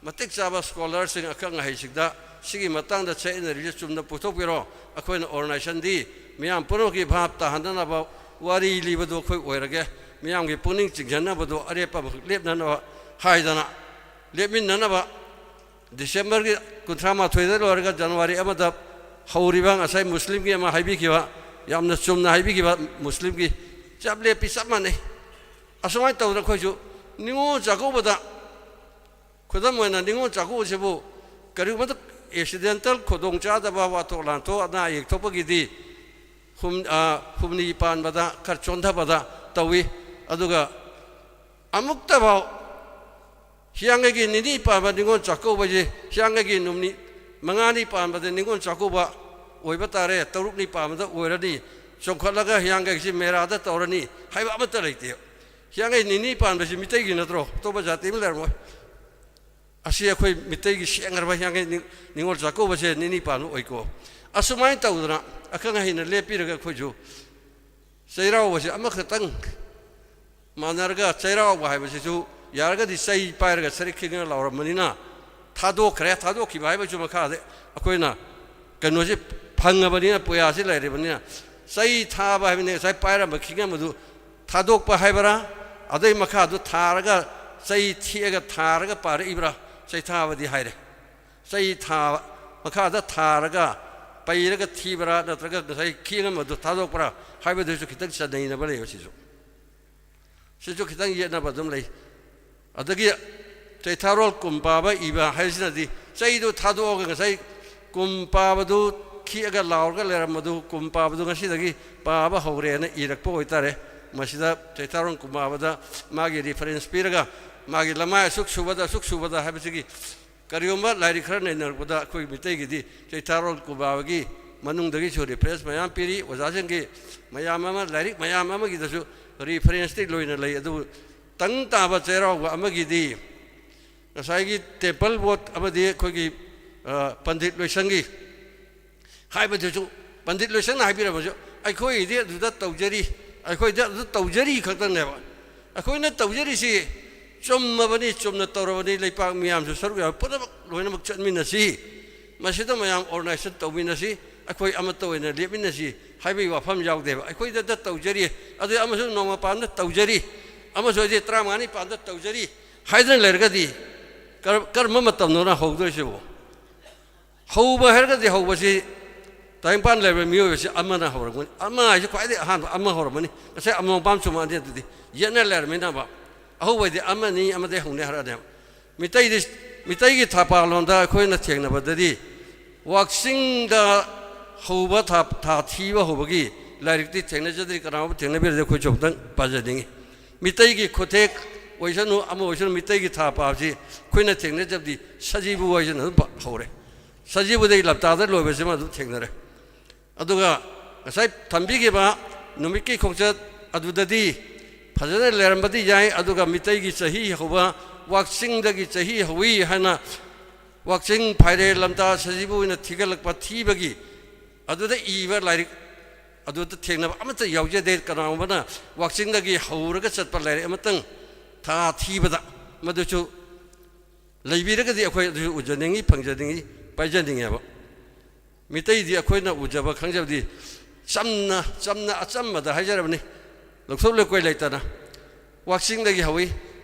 ꯃꯇꯤꯛ ꯆꯥꯕ scholarꯁꯤꯡ, ꯑꯈꯪ ꯑꯍꯩꯁꯤꯡꯗ ꯁꯤꯒꯤ ꯃꯇꯥꯡꯗ ꯆꯌꯦꯠꯅꯔꯤꯁꯦ ꯆꯨꯝꯅ ꯄꯨꯊꯣꯛꯄꯤꯔꯣ꯫ ꯑꯩꯈꯣꯏꯅ organizationꯗꯤ ꯃꯤꯌꯥꯝ ꯄꯨꯝꯅꯃꯛꯀꯤ ꯚꯥꯞ ꯇꯥꯍꯟꯅꯅꯕ ꯋꯥꯔꯤ ꯂꯤꯕꯗꯣ ꯑꯩꯈꯣꯏ ꯑꯣꯏꯔꯒꯦ꯫ ꯃꯤꯌꯥꯝꯒꯤ ꯄꯨꯛꯅꯤꯡ ꯆꯤꯡꯁꯤꯟꯅꯕꯗꯣ ꯑꯔꯦꯞꯄ ꯑꯃꯈꯛ ꯂꯦꯞꯅꯅꯕ ꯍꯥꯏꯗꯅ, ꯂꯦꯞꯃꯤꯟꯅꯅꯕ ꯗꯤꯁꯦꯝꯕꯔꯒꯤ ꯀꯨꯟꯊ꯭ꯔꯥ ꯃꯥꯊꯣꯏꯗ ꯂꯣꯏꯔꯒ ꯖꯅꯋꯥꯔꯤ ꯑꯃꯗ ꯍꯧꯔꯤꯕ ꯉꯁꯥꯏ ꯃꯨꯁꯂꯤꯝꯒꯤ ꯑꯃ ꯍꯥꯏꯕꯤꯈꯤꯕ, ꯌꯥꯝꯅ ꯆꯨꯝꯅ ꯍꯥꯏꯕꯤꯈꯤꯕ ꯃꯨꯁꯂꯤꯝꯒꯤ ꯆꯞ ꯂꯦꯞꯄꯤ, ꯆꯞ ꯃꯥꯟꯅꯩ꯫ ꯑꯁꯨꯃꯥꯏꯅ ꯇꯧꯗꯅ ꯑꯩꯈꯣꯏꯁꯨ ꯅꯤꯉꯣꯜ ꯆꯥꯛꯀꯧꯕꯗ, ꯈꯨꯗꯝ ꯑꯣꯏꯅ ꯅꯤꯉꯣꯜ ꯆꯥꯛꯀꯧꯕꯁꯤꯕꯨ ꯀꯔꯤꯒꯨꯝꯕꯗ ꯑꯦꯛꯁꯤꯗꯦꯟꯇꯦꯜ ꯈꯨꯗꯣꯡ ꯆꯥꯗꯕ, ꯋꯥꯊꯣꯛ ꯂꯥꯟꯊꯣꯛ, ꯑꯅꯥ ꯑꯌꯦꯛ ꯊꯣꯛꯄꯒꯤꯗꯤ ꯍꯨꯝ-, ꯑ, ꯍꯨꯝꯅꯤ ꯄꯥꯟꯕꯗ ꯈꯔ ꯆꯣꯟꯊꯕꯗ ꯇꯧꯏ꯫ ꯑꯗꯨꯒ ꯑꯃꯨꯛꯇꯐꯥꯎ ꯍꯤꯌꯥꯡꯒꯩꯒꯤ ꯅꯤꯅꯤ ꯄꯥꯟꯕ ꯅꯤꯉꯣꯜ ꯆꯥꯛꯀꯧꯕꯁꯦ ꯍꯤꯌꯥꯡꯒꯩꯒꯤ ꯅꯨꯃꯤꯠ ꯃꯉꯥꯅꯤ ꯄꯥꯟꯕꯗ ꯅꯤꯉꯣꯜ ꯆꯥꯛꯀꯧꯕ ꯑꯣꯏꯕ ꯇꯥꯔꯦ, ꯇꯔꯨꯛꯅꯤ ꯄꯥꯟꯕꯗ ꯑꯣꯏꯔꯅꯤ, ꯆꯣꯡꯈꯠꯂꯒ ꯍꯤꯌꯥꯡꯒꯩꯁꯤ ꯃꯦꯔꯥꯗ ꯇꯧꯔꯅꯤ ꯍꯥꯏꯕ ꯑꯃꯠꯇ ꯂꯩꯇꯦ꯫ ꯍꯤꯌꯥꯡꯒꯩ ꯅꯤꯅꯤ ꯄꯥꯟꯕꯁꯤ ꯃꯤꯇꯩꯒꯤ ꯅꯠꯇ꯭ꯔꯣ? ꯑꯇꯣꯞꯄ ꯖꯥꯇꯤ ꯑꯃ ꯂꯩꯔꯝꯃꯣꯏ꯫ ꯑꯁꯤ ꯑꯩꯈꯣꯏ ꯃꯤꯇꯩꯒꯤ ꯁꯦꯡꯈ꯭ꯔꯕ ꯍꯤꯌꯥꯡꯒꯩ ꯅꯤ-, ꯅꯤꯉꯣꯜ ꯆꯥꯛꯀꯧꯕꯁꯦ ꯅꯤꯅꯤ ꯄꯥꯟꯕ ꯑꯣꯏꯀꯣ꯫ ꯑꯁꯨꯃꯥꯏꯅ ꯇꯧꯗꯅ ꯑꯈꯪ ꯑꯍꯩꯅ ꯂꯦꯞꯄꯤꯔꯒ ꯑꯩꯈꯣꯏꯁꯨ ꯆꯩꯔꯥꯎꯕꯁꯦ ꯑꯃꯈꯛꯇꯪ ꯃꯥꯟꯅꯔꯒ, ꯆꯩꯔꯥꯎꯕ ꯍꯥꯏꯕꯁꯤꯁꯨ ꯌꯥꯔꯒꯗꯤ ꯆꯩ ꯄꯥꯏꯔꯒ ꯆꯔꯤꯛ ꯈꯤꯡꯉ ꯂꯥꯎꯔꯝꯕꯅꯤꯅ ꯊꯥꯗꯣꯛꯈ꯭ꯔꯦ꯫ ꯊꯥꯗꯣꯛꯈꯤꯕ ꯍꯥꯏꯕꯁꯨ ꯃꯈꯥꯗ ꯑꯩꯈꯣꯏꯅ ꯀꯩꯅꯣꯁꯤ ꯐꯪꯉꯕꯅꯤꯅ, ꯄꯨꯌꯥꯁꯤ ꯂꯩꯔꯤꯕꯅꯤꯅ, ꯆꯩ ꯊꯥꯕ ꯍꯥꯏꯕꯅꯤ, ꯉꯁꯥꯏ ꯄꯥꯏꯔꯝꯕ ꯈꯤꯡꯉꯝꯕꯗꯨ ꯊꯥꯗꯣꯛꯄ ꯍꯥꯏꯕ꯭ꯔꯥ, ꯑꯗꯩ ꯃꯈꯥꯗꯨ ꯊꯥꯔꯒ, ꯆꯩ ꯊꯦꯛꯑꯒ ꯊꯥꯔꯒ ꯄꯥꯔꯛꯏꯕ꯭ꯔꯥ, ꯆꯩ ꯊꯥꯕꯗꯤ ꯍꯥꯏꯔꯦ꯫ ꯆꯩ ꯊꯥ-, ꯃꯈꯥꯗ ꯊꯥꯔꯒ ꯄꯩꯔꯒ ꯊꯤꯕ꯭ꯔꯥ, ꯅꯠꯇ꯭ꯔꯒ ꯉꯁꯥꯏ ꯈꯤꯡꯉꯝꯕꯗꯨ ꯊꯥꯗꯣꯛꯄ꯭ꯔꯥ ꯍꯥꯏꯕꯗꯨꯁꯨ ꯈꯤꯇꯪ ꯆꯥꯟꯅꯩꯅꯕ ꯂꯩꯕ ꯁꯤꯁꯨ꯫ ꯁꯤꯁꯨ ꯈꯤꯇꯪ ꯌꯦꯠꯅꯕ ꯑꯗꯨꯝ ꯂꯩ꯫ ꯑꯗꯒꯤ ꯆꯩꯊꯥꯔꯣꯜ ꯀꯨꯝ ꯄꯥꯕ ꯏꯕ ꯍꯥꯏꯕꯁꯤꯅꯗꯤ ꯆꯩꯗꯨ ꯊꯥꯗꯣꯛꯑꯒ ꯉꯁꯥꯏ ꯀꯨꯝ ꯄꯥꯕꯗꯨ ꯈꯤꯛꯑꯒ ꯂꯥꯎꯔꯒ ꯂꯩꯔꯝꯕꯗꯨ ꯀꯨꯝ ꯄꯥꯕꯗꯨ ꯉꯁꯤꯗꯒꯤ ꯄꯥꯕ ꯍꯧꯔꯦꯅ ꯏꯔꯛꯄ ꯑꯣꯏꯇꯥꯔꯦ꯫ ꯃꯁꯤꯗ ꯆꯩꯊꯥꯔꯣꯜ ꯀꯨꯝ ꯄꯥꯕꯗ ꯃꯥꯒꯤ ꯔꯤꯐꯔꯦꯟꯁ ꯄꯤꯔꯒ, ꯃꯥꯒꯤ ꯂꯃꯥꯏ ꯑꯁꯨꯛ ꯁꯨꯕꯗ, ꯑꯁꯨꯛ ꯁꯨꯕꯗ ꯍꯥꯏꯕꯁꯤꯒꯤ ꯀꯔꯤꯒꯨꯝꯕ ꯂꯥꯏꯔꯤꯛ ꯈꯔ ꯅꯩꯅꯔꯛꯄꯗ ꯑꯩꯈꯣꯏ ꯃꯤꯇꯩꯒꯤꯗꯤ ꯆꯩꯊꯥꯔꯣꯜ ꯀꯨꯝ ꯄꯥꯕꯒꯤ ꯃꯅꯨꯡꯗꯒꯤꯁꯨ ꯔꯤꯐꯔꯦꯟꯁ ꯃꯌꯥꯝ ꯄꯤꯔꯤ꯫ ꯑꯣꯖꯥꯁꯤꯡꯒꯤ ꯃꯌꯥꯝ ꯑꯃ, ꯂꯥꯏꯔꯤꯛ ꯃꯌꯥꯝ ꯑꯃꯒꯤꯗꯁꯨ ꯔꯤꯐꯔꯦꯟꯁꯇꯤ ꯂꯣꯏꯅ ꯂꯩ꯫ ꯑꯗꯨꯕꯨ ꯇꯪ ꯇꯥꯕ ꯆꯩꯔꯥꯎꯕ ꯑꯃꯒꯤꯗꯤ ꯉꯁꯥꯏꯒꯤ ꯇꯦꯝꯄꯜ ꯕꯣꯔꯗ ꯑꯃꯗꯤ ꯑꯩꯈꯣꯏꯒꯤ, ꯑ, ꯄꯟꯗꯤꯠ ꯂꯣꯏꯁꯪꯒꯤ ꯍꯥꯏꯕꯗꯨꯁꯨ, ꯄꯟꯗꯤꯠ ꯂꯣꯏꯁꯪꯅ ꯍꯥꯏꯕꯤꯔꯝꯃꯁꯨ, ꯑꯩꯈꯣꯏꯒꯤꯗꯤ ꯑꯗꯨꯗ ꯇꯧꯖꯔꯤ, ꯑꯩꯈꯣꯏꯗꯤ ꯑꯗꯨꯗ ꯇꯧꯖꯔꯤ ꯈꯛꯇꯪꯅꯦꯕ꯫ ꯑꯩꯈꯣꯏꯅ ꯇꯧꯖꯔꯤꯁꯤ ꯆꯨꯝꯃꯕꯅꯤ, ꯆꯨꯝꯅ ꯇꯧꯔꯕꯅꯤ, ꯂꯩꯄꯥꯛ ꯃꯤꯌꯥꯝꯁꯨ ꯁꯔꯨꯛ ꯌꯥꯕ ꯄꯨꯝꯅꯃꯛ ꯂꯣꯏꯅꯃꯛ ꯆꯠꯃꯤꯟꯅꯁꯤ, ꯃꯁꯤꯗ ꯃꯌꯥꯝ ꯑꯣꯔꯒꯅꯥꯏꯖꯦꯁꯟ ꯇꯧꯃꯤꯟꯅꯁꯤ, ꯑꯩꯈꯣꯏ ꯑꯃꯠꯇ ꯑꯣꯏꯅ ꯂꯦꯞꯃꯤꯟꯅꯁꯤ ꯍꯥꯏꯕꯒꯤ ꯋꯥꯐꯝ ꯌꯥꯎꯗꯦꯕ꯫ ꯑꯩꯈꯣꯏꯗ ꯇꯧꯖꯔꯤ, ꯑꯗꯨ ꯑꯃꯁꯨ ꯅꯣꯡꯃ ꯄꯥꯟꯗ ꯇꯧꯖꯔꯤ, ꯑꯃꯁꯨ ꯑꯩꯗꯤ ꯇꯔꯥꯃꯉꯥꯅꯤ ꯄꯥꯟꯗ ꯇꯧꯖꯔꯤ ꯍꯥꯏꯗꯅ ꯂꯩꯔꯒꯗꯤ ꯀꯔ-, ꯀꯔꯝꯕ ꯃꯇꯝꯗꯅ ꯍꯧꯗꯣꯏꯁꯤꯕꯨ? ꯍꯧꯕ ꯍꯥꯏꯔꯒꯗꯤ ꯍꯧꯕꯁꯤ ꯇꯥꯏꯕꯪꯄꯥꯟ ꯂꯩꯔꯕ ꯃꯤꯑꯣꯏꯕꯁꯤ ꯑꯃꯅ ꯍꯧꯔꯝꯒꯅꯤ꯫ ꯑꯃ ꯍꯥꯏꯁꯤ ꯈ꯭ꯋꯥꯏꯗꯒꯤ ꯑꯍꯥꯟꯕ ꯑꯃ ꯍꯧꯔꯝꯃꯅꯤ꯫ ꯉꯁꯥꯏ ꯑꯃꯃꯝ ꯄꯥꯝ ꯆꯨꯝꯃꯛꯑꯅꯤ꯫ ꯑꯗꯨꯗꯤ ꯌꯦꯠꯅ ꯂꯩꯔꯝꯃꯤꯅꯕ꯫ ꯑꯍꯧꯕꯗꯤ ꯑꯃꯅꯤ, ꯑꯃꯗꯒꯤ ꯍꯧꯅꯤ ꯍꯥꯏꯔꯛꯑꯅꯦꯕ꯫ ꯃꯤꯇꯩꯗꯤ, ꯃꯤꯇꯩꯒꯤ ꯊꯥꯄꯥꯂꯣꯟꯗ ꯑꯩꯈꯣꯏꯅ ꯊꯦꯡꯅꯕꯗꯗꯤ ꯋꯥꯛꯆꯤꯡꯗ ꯍꯧꯕ ꯊꯥ, ꯊꯥ ꯊꯤꯕ ꯍꯧꯕꯒꯤ ꯂꯥꯏꯔꯤꯛꯇꯤ ꯊꯦꯡꯅꯖꯗ꯭ꯔꯤ꯫ ꯀꯅꯥꯒꯨꯝꯕ ꯊꯦꯡꯅꯕꯤꯔꯗꯤ ꯑꯩꯈꯣꯏꯁꯨ ꯑꯃꯨꯛꯇꯪ ꯄꯥꯖꯅꯤꯡꯉꯤ꯫ ꯃꯤꯇꯩꯒꯤ ꯈꯨꯊꯦꯛ ꯑꯣꯏꯁꯅꯨ, ꯑꯃ ꯑꯣꯏꯁꯅꯨ, ꯃꯤꯇꯩꯒꯤ ꯊꯥ ꯄꯥꯕꯁꯤ ꯑꯩꯈꯣꯏꯅ ꯊꯦꯡꯅꯖꯕꯗꯤ ꯁꯖꯤꯕꯨ ꯍꯥꯏꯁꯤꯅ ꯑꯗꯨꯝ ꯄ-, ꯍꯧꯔꯦ꯫ ꯁꯖꯤꯕꯨꯗꯒꯤ ꯂꯝꯇꯥꯗ ꯂꯣꯏꯕꯁꯤꯃ ꯑꯗꯨꯝ ꯊꯦꯡꯅꯔꯦ꯫ ꯑꯗꯨꯒ ꯉꯁꯥꯏ ꯊꯝꯕꯤꯈꯤꯕ ꯅꯨꯃꯤꯠꯀꯤ ꯈꯣꯡꯆꯠ ꯑꯗꯨꯗꯗꯤ ꯐꯖꯅ ꯂꯩꯔꯝꯕꯗꯤ ꯌꯥꯏ, ꯑꯗꯨꯒ ꯃꯤꯇꯩꯒꯤ ꯆꯍꯤ ꯍꯧꯕ, ꯋꯥꯛꯆꯤꯡꯗꯒꯤ ꯆꯍꯤ ꯍꯧꯏ ꯍꯥꯏꯅ ꯋꯥꯛꯆꯤꯡ ꯐꯥꯏꯔꯦꯜ ꯂꯝꯇꯥ ꯁꯖꯤꯕꯨ ꯑꯣꯏꯅ ꯊꯤꯒꯠꯂꯛꯄ ꯊꯤꯕꯒꯤ ꯑꯗꯨꯗ ꯏꯕ ꯂꯥꯏꯔꯤꯛ ꯑꯗꯨꯗ ꯊꯦꯡꯅꯕ ꯑꯃꯠꯇ ꯌꯥꯎꯖꯗꯦ꯫ ꯀꯅꯥꯒꯨꯝꯕꯅ ꯋꯥꯛꯆꯤꯡꯗꯒꯤ ꯍꯧꯔꯒ ꯆꯠꯄ ꯂꯥꯏꯔꯤꯛ ꯑꯃꯇꯪ ꯊꯥ ꯊꯤꯕꯗ ꯃꯗꯨꯁꯨ ꯂꯩꯕꯤꯔꯒꯗꯤ ꯑꯩꯈꯣꯏ ꯑꯗꯨꯁꯨ ꯎꯖꯅꯤꯡꯉꯤ, ꯐꯪꯖꯅꯤꯡꯉꯤ, ꯄꯥꯏꯖꯅꯤꯡꯉꯦꯕ꯫ ꯃꯤꯇꯩꯗꯤ ꯑꯩꯈꯣꯏꯅ ꯎꯖꯕ ꯈꯪꯖꯕꯗꯤ ꯆꯝꯅ, ꯆꯝꯅ ꯑꯆꯝꯕꯗ ꯍꯥꯏꯖꯔꯕꯅꯤ, ꯂꯧꯊꯣꯛ ꯂꯧꯀꯣꯏ ꯂꯩꯇꯅ꯫ ꯋꯥꯛꯆꯤꯡꯗꯒꯤ ꯍꯧꯏ,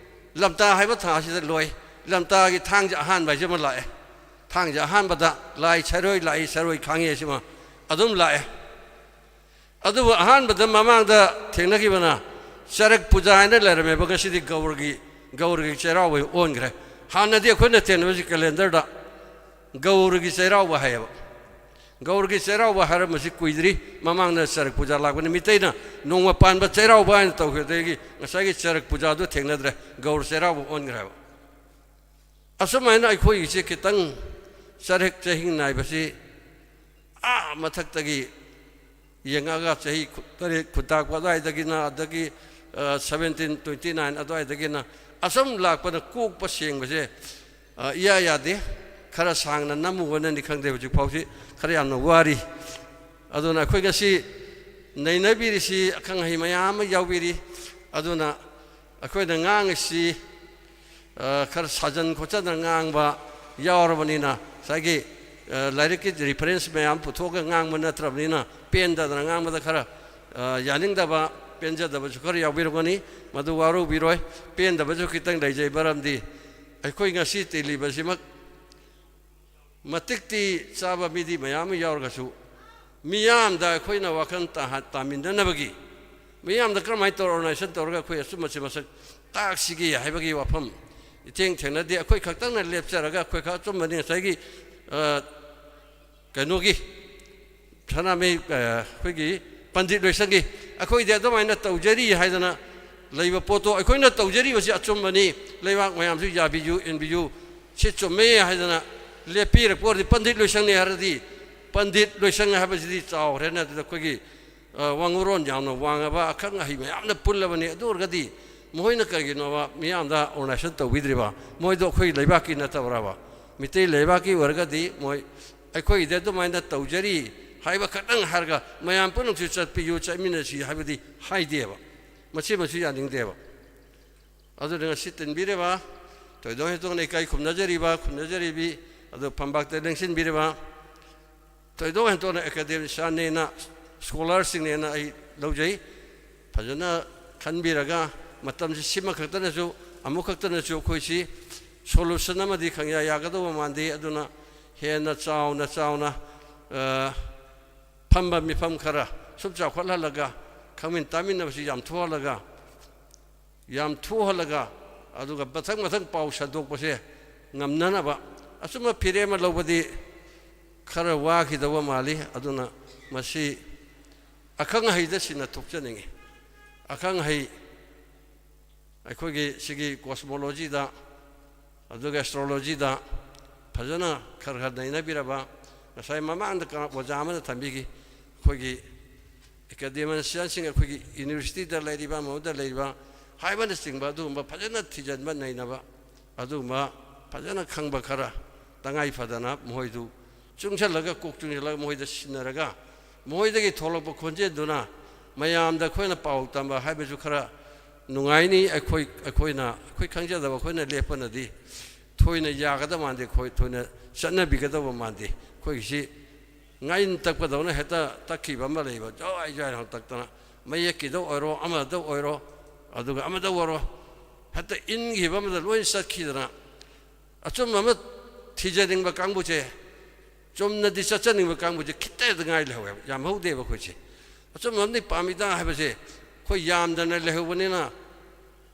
ꯂꯝꯇꯥ ꯍꯥꯏꯕ ꯊꯥ ꯑꯁꯤꯗ ꯂꯣꯏ꯫ ꯂꯝꯇꯥꯒꯤ ꯊꯥꯡꯖ ꯑꯍꯥꯟꯕ ꯍꯥꯏꯁꯤꯃ ꯂꯥꯛꯑꯦ꯫ ꯊꯥꯡꯖ ꯑꯍꯥꯟꯕꯗ ꯂꯥꯏ ꯁꯔꯣꯏ ꯂꯥꯛꯏ, ꯁꯔꯣꯏ ꯈꯥꯡꯉꯤ ꯍꯥꯏꯁꯤꯃ ꯑꯗꯨꯝ ꯂꯥꯛꯑꯦ꯫ ꯑꯗꯨꯕꯨ ꯑꯍꯥꯟꯕꯗ ꯃꯃꯥꯡꯗ ꯊꯦꯡꯅꯈꯤꯕꯅ ꯆꯔꯛ ꯄꯨꯖꯥ ꯍꯥꯏꯅ ꯂꯩꯔꯝꯃꯦꯕ, ꯉꯁꯤꯗꯤ ꯒꯧꯔꯒꯤ, ꯒꯧꯔꯒꯤ ꯆꯩꯔꯥꯎꯕ ꯑꯣꯟꯈ꯭ꯔꯦ꯫ ꯍꯥꯟꯅꯗꯤ ꯑꯩꯈꯣꯏꯅ ꯊꯦꯡꯅꯕꯁꯤ ꯀꯦꯂꯦꯟꯗꯔꯗ ꯒꯧꯔꯒꯤ ꯆꯩꯔꯥꯎꯕ ꯍꯥꯏꯌꯦꯕ꯫ ꯒꯧꯔꯒꯤ ꯆꯩꯔꯥꯎꯕ ꯍꯥꯏꯔꯝꯕꯁꯤ ꯀꯨꯏꯗ꯭ꯔꯤ, ꯃꯃꯥꯡꯗ ꯆꯔꯛ ꯄꯨꯖꯥ ꯂꯥꯛꯄꯅꯤ꯫ ꯃꯤꯇꯩꯅ ꯅꯣꯡꯃ ꯄꯥꯟꯕ ꯆꯩꯔꯥꯎꯕ ꯍꯥꯏꯅ ꯇꯧꯈꯤꯕꯗꯒꯤ ꯉꯁꯥꯏꯒꯤ ꯆꯔꯛ ꯄꯨꯖꯥꯗꯨ ꯊꯦꯡꯅꯗ꯭ꯔꯦ, ꯒꯧꯔ ꯆꯩꯔꯥꯎꯕ ꯑꯣꯟꯈ꯭ꯔꯦꯕ꯫ ꯑꯁꯨꯃꯥꯏꯅ ꯑꯩꯈꯣꯏꯒꯤꯁꯦ ꯈꯤꯇꯪ ꯆꯔꯦꯛ ꯆꯍꯤꯡ ꯅꯥꯏꯕꯁꯤ ꯑꯥ ꯃꯊꯛꯇꯒꯤ ꯌꯦꯡꯉꯛꯑꯒ ꯆꯍꯤ ꯈꯨ-, ꯇꯔꯦꯠ ꯈꯨꯟꯇꯥꯛꯄ ꯑꯗꯨꯋꯥꯏꯗꯒꯤꯅ, ꯑꯗꯒꯤ, ꯑ, ꯁꯕꯦꯟꯇꯤꯟ ꯇ꯭ꯋꯦꯟꯇꯤ ꯅꯥꯏꯟ ꯑꯗꯨꯋꯥꯏꯗꯒꯤꯅ ꯑꯁꯨꯝ ꯂꯥꯛꯄꯅ ꯀꯣꯛꯄ ꯁꯦꯡꯕꯁꯦ, ꯑ, ꯏꯌꯥ ꯌꯥꯗꯦ꯫ ꯈꯔ ꯁꯥꯡꯅ ꯅꯝꯃꯨꯕꯅꯅꯤ ꯈꯪꯗꯦ, ꯍꯧꯖꯤꯛ ꯐꯥꯎꯁꯤ ꯈꯔ ꯌꯥꯝꯅ ꯋꯥꯔꯤ꯫ ꯑꯗꯨꯅ ꯑꯩꯈꯣꯏ ꯉꯁꯤ ꯅꯩꯅꯕꯤꯔꯤꯁꯤ ꯑꯈꯪ ꯑꯍꯩ ꯃꯌꯥꯝ ꯑꯃ ꯌꯥꯎꯕꯤꯔꯤ꯫ ꯑꯗꯨꯅ ꯑꯩꯈꯣꯏꯅ ꯉꯥꯡꯉꯤꯁꯤ, ꯑ, ꯈꯔ ꯁꯥꯖꯟ ꯈꯣꯠꯆꯟꯅ ꯉꯥꯡꯕ ꯌꯥꯎꯔꯕꯅꯤꯅ, ꯉꯁꯥꯏꯒꯤ, ꯑ, ꯂꯥꯏꯔꯤꯛꯀꯤ reference ꯃꯌꯥꯝ ꯄꯨꯊꯣꯛꯑꯒ ꯉꯥꯡꯕ ꯅꯠꯇ꯭ꯔꯕꯅꯤꯅ, ꯄꯦꯟꯗꯗꯅ ꯉꯥꯡꯕꯗ ꯈꯔ, ꯑ, ꯌꯥꯅꯤꯡꯗꯕ, ꯄꯦꯟꯖꯗꯕꯁꯨ ꯈꯔ ꯌꯥꯎꯕꯤꯔꯝꯒꯅꯤ꯫ ꯃꯗꯨ ꯋꯥꯔꯧꯕꯤꯔꯣꯏ꯫ ꯄꯦꯟꯗꯕꯁꯨ ꯈꯤꯇꯪ ꯂꯩꯖꯩ, ꯃꯔꯝꯗꯤ ꯑꯩꯈꯣꯏ ꯉꯁꯤ ꯇꯤꯜꯂꯤꯕꯁꯤꯃꯛ ꯃꯇꯤꯛꯇꯤ ꯆꯥꯕ ꯃꯤꯗꯤ ꯃꯌꯥꯝ ꯑꯃ ꯌꯥꯎꯔꯒꯁꯨ, ꯃꯤꯌꯥꯝꯗ ꯑꯩꯈꯣꯏꯅ ꯋꯥꯈꯜ ꯇꯥꯍ-, ꯇꯥꯃꯤꯟꯅꯅꯕꯒꯤ, ꯃꯤꯌꯥꯝꯗ ꯀꯔꯝꯍꯥꯏꯅ ꯇꯧꯔꯒ organization ꯇꯧꯔꯒ ꯑꯩꯈꯣꯏ ꯑꯆꯨꯝꯕꯁꯤ ꯃꯁꯛ ꯇꯥꯛꯁꯤꯒꯦ ꯍꯥꯏꯕꯒꯤ ꯋꯥꯐꯝ ꯏꯊꯦꯡ ꯊꯦꯡꯅꯗꯦ꯫ ꯑꯩꯈꯣꯏ ꯈꯛꯇꯪꯅ ꯂꯦꯞꯆꯔꯒ ꯑꯩꯈꯣꯏ ꯈꯛ ꯑꯆꯨꯝꯕꯅꯤ, ꯉꯁꯥꯏꯒꯤ, ꯑ, ꯀꯩꯅꯣꯒꯤ, ꯁꯅꯥꯃꯍꯤ, ꯑ, ꯑꯩꯈꯣꯏꯒꯤ ꯄꯟꯗꯤꯠ ꯂꯣꯏꯁꯪꯒꯤ, ꯑꯩꯈꯣꯏꯗꯤ ꯑꯗꯨꯃꯥꯏꯅ ꯇꯧꯖꯔꯤ ꯍꯥꯏꯗꯅ ꯂꯩꯕ ꯄꯣꯠꯇꯣ, ꯑꯩꯈꯣꯏꯅ ꯇꯧꯖꯔꯤꯕꯁꯤ ꯑꯆꯨꯝꯕꯅꯤ, ꯂꯩꯕꯥꯛ ꯃꯌꯥꯝꯁꯨ ꯌꯥꯕꯤꯌꯨ, ꯏꯟꯕꯤꯌꯨ, ꯁꯤ ꯆꯨꯝꯃꯦ ꯍꯥꯏꯗꯅ ꯂꯦꯞꯄꯤꯔꯛꯄ ꯑꯣꯏꯔꯗꯤ, ꯄꯟꯗꯤꯠ ꯂꯣꯏꯁꯪꯅꯤ ꯍꯥꯏꯔꯗꯤ, ꯄꯟꯗꯤꯠ ꯂꯣꯏꯁꯪ ꯍꯥꯏꯕꯁꯤꯗꯤ ꯆꯥꯎꯈ꯭ꯔꯦꯅ, ꯑꯗꯨꯗ ꯑꯩꯈꯣꯏꯒꯤ, ꯑ, ꯋꯥꯉꯨꯔꯣꯟ ꯌꯥꯝꯅ ꯋꯥꯡꯉꯕ ꯑꯈꯪ ꯑꯍꯩ ꯃꯌꯥꯝꯅ ꯄꯨꯜꯂꯕꯅꯤ꯫ ꯑꯗꯨ ꯑꯣꯏꯔꯒꯗꯤ ꯃꯈꯣꯏꯅ ꯀꯔꯤꯒꯤꯅꯣꯕ ꯃꯤꯌꯥꯝꯗ organization ꯇꯧꯕꯤꯗ꯭ꯔꯤꯕ? ꯃꯣꯏꯗꯣ ꯑꯩꯈꯣꯏ ꯂꯩꯕꯥꯛꯀꯤ ꯅꯠꯇꯕ꯭ꯔꯕ? ꯃꯤꯇꯩ ꯂꯩꯕꯥꯛꯀꯤ ꯑꯣꯏꯔꯒꯗꯤ ꯃꯣꯏ ꯑꯩꯈꯣꯏꯒꯤꯗꯤ ꯑꯗꯨꯃꯥꯏꯅ ꯇꯧꯖꯔꯤ ꯍꯥꯏꯕ ꯈꯛꯇꯪ ꯍꯥꯏꯔꯒ, ꯃꯌꯥꯝ ꯄꯨꯝꯅꯃꯛꯁꯨ ꯆꯠꯄꯤꯌꯨ, ꯆꯠꯃꯤꯟꯅꯁꯤ ꯍꯥꯏꯕꯗꯤ ꯍꯥꯏꯗꯦꯕ꯫ ꯃꯁꯤꯃꯁꯨ ꯌꯥꯅꯤꯡꯗꯦꯕ꯫ ꯑꯗꯨꯅ ꯉꯁꯤ ꯇꯤꯟꯕꯤꯔꯤꯕ, ꯊꯣꯏꯗꯣꯛ ꯍꯦꯟꯗꯣꯛꯅ ꯏꯀꯥꯏ ꯈꯨꯝꯅꯖꯔꯤꯕ, ꯈꯨꯝꯅꯖꯔꯤꯕꯤ, ꯑꯗꯨ ꯐꯝꯕꯥꯛꯇ ꯂꯦꯡꯁꯤꯟꯕꯤꯔꯤꯕ, ꯊꯣꯏꯗꯣꯛ ꯍꯦꯟꯗꯣꯛꯅ academicianꯅꯦꯅ, scholarꯁꯤꯡꯅꯦꯅ ꯑꯩ ꯂꯧꯖꯩ꯫ ꯐꯖꯅ ꯈꯟꯕꯤꯔꯒ, ꯃꯇꯝꯁꯤ ꯁꯤꯃ ꯈꯛꯇꯅꯁꯨ, ꯑꯃꯨꯛ ꯈꯛꯇꯅꯁꯨ ꯑꯩꯈꯣꯏꯁꯤ solution ꯑꯃꯗꯤ ꯈꯪꯌꯥ ꯌꯥꯒꯗꯧꯕ ꯃꯥꯟꯗꯦ꯫ ꯑꯗꯨꯅ ꯍꯦꯟꯅ ꯆꯥꯎꯅ ꯆꯥꯎꯅ, ꯑ, ꯐꯝꯕ ꯃꯤꯐꯝ ꯈꯔ ꯁꯨꯝ ꯆꯥꯎꯈꯠꯍꯜꯂꯒ, ꯈꯪꯃꯤꯟ ꯇꯥꯃꯤꯟꯅꯕꯁꯤ ꯌꯥꯝ ꯊꯣꯛꯍꯜꯂꯒ, ꯌꯥꯝ ꯊꯣꯛꯍꯜꯂꯒ, ꯑꯗꯨꯒ ꯃꯊꯪ ꯃꯊꯪ ꯄꯥꯎ ꯁꯟꯗꯣꯛꯄꯁꯦ ꯉꯝꯅꯅꯕ ꯑꯆꯨꯝꯕ ꯐꯤꯔꯦꯞ ꯑꯃ ꯂꯧꯕꯗꯤ ꯈꯔ ꯋꯥꯈꯤꯗꯧꯕ ꯃꯥꯜꯂꯤ꯫ ꯑꯗꯨꯅ ꯃꯁꯤ ꯑꯈꯪ ꯑꯍꯩꯗ ꯁꯤꯟꯅ ꯊꯣꯛꯆꯅꯤꯡꯉꯤ꯫ ꯑꯈꯪ ꯑꯍꯩ ꯑꯩꯈꯣꯏꯒꯤ ꯁꯤꯒꯤ cosmologyꯗ, ꯑꯗꯨꯒ astrologyꯗ ꯐꯖꯅ ꯈꯔ ꯈꯔ ꯅꯩꯅꯕꯤꯔꯕ, ꯉꯁꯥꯏ ꯃꯃꯥꯡꯗ ꯀ-, ꯑꯣꯖꯥ ꯑꯃꯅ ꯊꯝꯕꯤꯈꯤ, ꯑꯩꯈꯣꯏꯒꯤ academicianꯁꯤꯡ, ꯑꯩꯈꯣꯏꯒꯤ universityꯗ ꯂꯩꯔꯤꯕ, ꯑꯃꯗ ꯂꯩꯔꯤꯕ ꯍꯥꯏꯕꯅꯆꯤꯡꯕ, ꯑꯗꯨꯒꯨꯝꯕ ꯐꯖꯅ ꯊꯤꯖꯤꯟꯕ, ꯅꯩꯅꯕ, ꯑꯗꯨꯒꯨꯝꯕ ꯐꯖꯅ ꯈꯪꯕ ꯈꯔ ꯇꯉꯥꯏ ꯐꯗꯅ ꯃꯈꯣꯏꯗꯨ ꯆꯨꯡꯁꯜꯂꯒ, ꯀꯣꯛ ꯆꯨꯡꯁꯜꯂꯒ ꯃꯈꯣꯏꯗ ꯁꯤꯟꯅꯔꯒ, ꯃꯈꯣꯏꯗꯒꯤ ꯊꯣꯛꯂꯛꯄ ꯈꯣꯟꯖꯦꯜꯗꯨꯅ ꯃꯌꯥꯝꯗ ꯑꯩꯈꯣꯏꯅ ꯄꯥꯎ ꯇꯝꯕ ꯍꯥꯏꯕꯁꯨ ꯈꯔ ꯅꯨꯡꯉꯥꯏꯅꯤ꯫ ꯑꯩꯈꯣꯏ, ꯑꯩꯈꯣꯏꯅ, ꯑꯩꯈꯣꯏ ꯈꯪꯖꯗꯕ ꯑꯩꯈꯣꯏꯅ ꯂꯦꯞꯄꯅꯗꯤ ꯊꯣꯏꯅ ꯌꯥꯒꯗꯕ ꯃꯥꯟꯗꯦ, ꯑꯩꯈꯣꯏ ꯊꯣꯏꯅ ꯆꯠꯅꯕꯤꯒꯗꯕ ꯃꯥꯟꯗꯦ꯫ ꯑꯩꯈꯣꯏꯒꯤꯁꯤ ꯉꯥꯏꯟ ꯇꯛꯄꯗꯧꯅ ꯍꯦꯛꯇ ꯇꯛꯈꯤꯕ ꯑꯃ ꯂꯩꯕ, ꯖꯣꯏ ꯖꯣꯏ ꯍꯦꯛ ꯇꯛꯇꯅ, ꯃꯌꯦꯛꯀꯤꯗ ꯑꯣꯏꯔꯣ, ꯑꯃꯗ ꯑꯣꯏꯔꯣ, ꯑꯗꯨꯒ ꯑꯃꯗ ꯑꯣꯏꯔꯣ, ꯍꯦꯛꯇ ꯏꯟꯈꯤꯕ ꯑꯃꯗ ꯂꯣꯏ ꯆꯠꯈꯤꯗꯅ, ꯑꯆꯨꯝꯕ ꯑꯃ ꯊꯤꯖꯅꯤꯡꯕ ꯀꯥꯡꯕꯨꯁꯦ, ꯆꯨꯝꯅꯗꯤ ꯆꯠꯆꯅꯤꯡꯕ ꯀꯥꯡꯕꯨꯁꯦ ꯈꯤꯇꯗ ꯉꯥꯏ ꯂꯩꯍꯧꯋꯦꯕ, ꯌꯥꯝꯍꯧꯗꯦꯕ ꯑꯩꯈꯣꯏꯁꯦ꯫ ꯑꯆꯨꯝꯕ ꯑꯃꯗꯤ ꯄꯥꯝꯃꯤꯗ ꯍꯥꯏꯕꯁꯦ ꯑꯩꯈꯣꯏ ꯌꯥꯝꯗꯅ ꯂꯩꯍꯧꯕꯅꯤꯅ,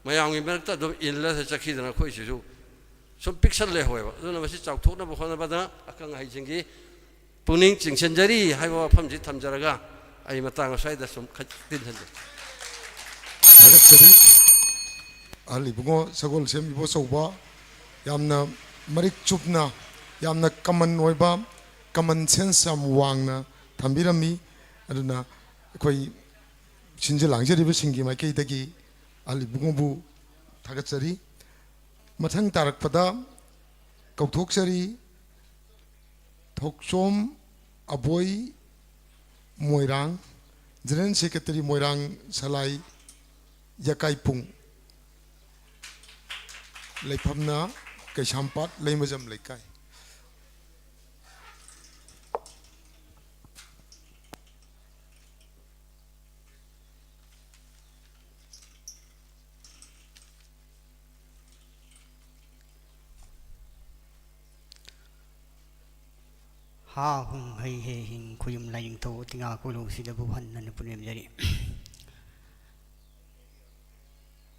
ꯃꯌꯥꯝꯒꯤ ꯃꯔꯛꯇ ꯑꯗꯨꯝ ꯏꯜꯂꯒ ꯆꯠꯈꯤꯗꯅ ꯑꯩꯈꯣꯏꯁꯤꯁꯨ ꯁꯨꯝ ꯄꯤꯛꯁꯜ ꯂꯩꯍꯧꯋꯦꯕ꯫ ꯑꯗꯨꯅ ꯃꯁꯤ ꯆꯥꯎꯊꯣꯛꯅꯕ ꯍꯣꯠꯅꯕꯗ ꯑꯈꯪ ꯑꯍꯩꯁꯤꯡꯒꯤ ꯄꯨꯛꯅꯤꯡ ꯆꯤꯡꯁꯤꯟꯖꯔꯤ ꯍꯥꯏꯕ ꯋꯥꯐꯝꯁꯤ ꯊꯝꯖꯔꯒ, ꯑꯩ ꯃꯇꯥꯡ ꯑꯁ꯭ꯋꯥꯏꯗ ꯁꯨꯝ ꯈꯠ-, ꯇꯤꯟꯁꯤꯟꯖꯔꯤ꯫ ꯊꯥꯒꯠꯆꯔꯤ꯫ ꯑꯍꯜ ꯏꯕꯨꯡꯉꯣ ꯁꯒꯣꯜꯁꯦꯝ ꯏꯕꯣꯆꯧꯕ, ꯌꯥꯝꯅ ꯃꯔꯤꯛ ꯆꯨꯝꯅ, ꯌꯥꯝꯅ ꯀꯃꯟ ꯑꯣꯏꯕ, ꯀꯃꯟ ꯁꯦꯟꯁ ꯌꯥꯝ ꯋꯥꯡꯅ ꯊꯝꯕꯤꯔꯝꯃꯤ꯫ ꯑꯗꯨꯅ ꯑꯩꯈꯣꯏ ꯁꯤꯟꯖ ꯂꯥꯡꯖꯔꯤꯕꯁꯤꯡꯒꯤ ꯃꯥꯏꯀꯩꯗꯒꯤ ꯑꯍꯜ ꯏꯕꯨꯡꯉꯣꯕꯨ ꯊꯥꯒꯠꯆꯔꯤ꯫ ꯃꯊꯪ ꯇꯥꯔꯛꯄꯗ ꯀꯧꯊꯣꯛꯆꯔꯤ, ꯊꯣꯛꯆꯣꯝ ꯑꯕꯣꯏ, ꯃꯣꯏꯔꯥꯡ, General Secretary, ꯃꯣꯏꯔꯥꯡ ꯁꯂꯥꯏ ꯌꯀꯥꯏꯄꯨꯡ, ꯂꯩꯐꯝꯅ ꯀꯩꯁꯥꯝꯄꯥꯠ ꯂꯩꯃꯖꯝ ꯂꯩꯀꯥꯏ꯫ ꯍꯥ ꯍꯨꯡ ꯍꯩ ꯍꯦ ꯍꯤꯡ ꯈꯣꯌꯨꯝ ꯂꯥꯏꯅꯤꯡꯊꯧ ꯇꯤꯉꯥ ꯀꯣꯂꯨꯁꯤꯗꯕꯨ ꯍꯟꯅ ꯄꯨꯅꯦꯝꯖꯔꯤ꯫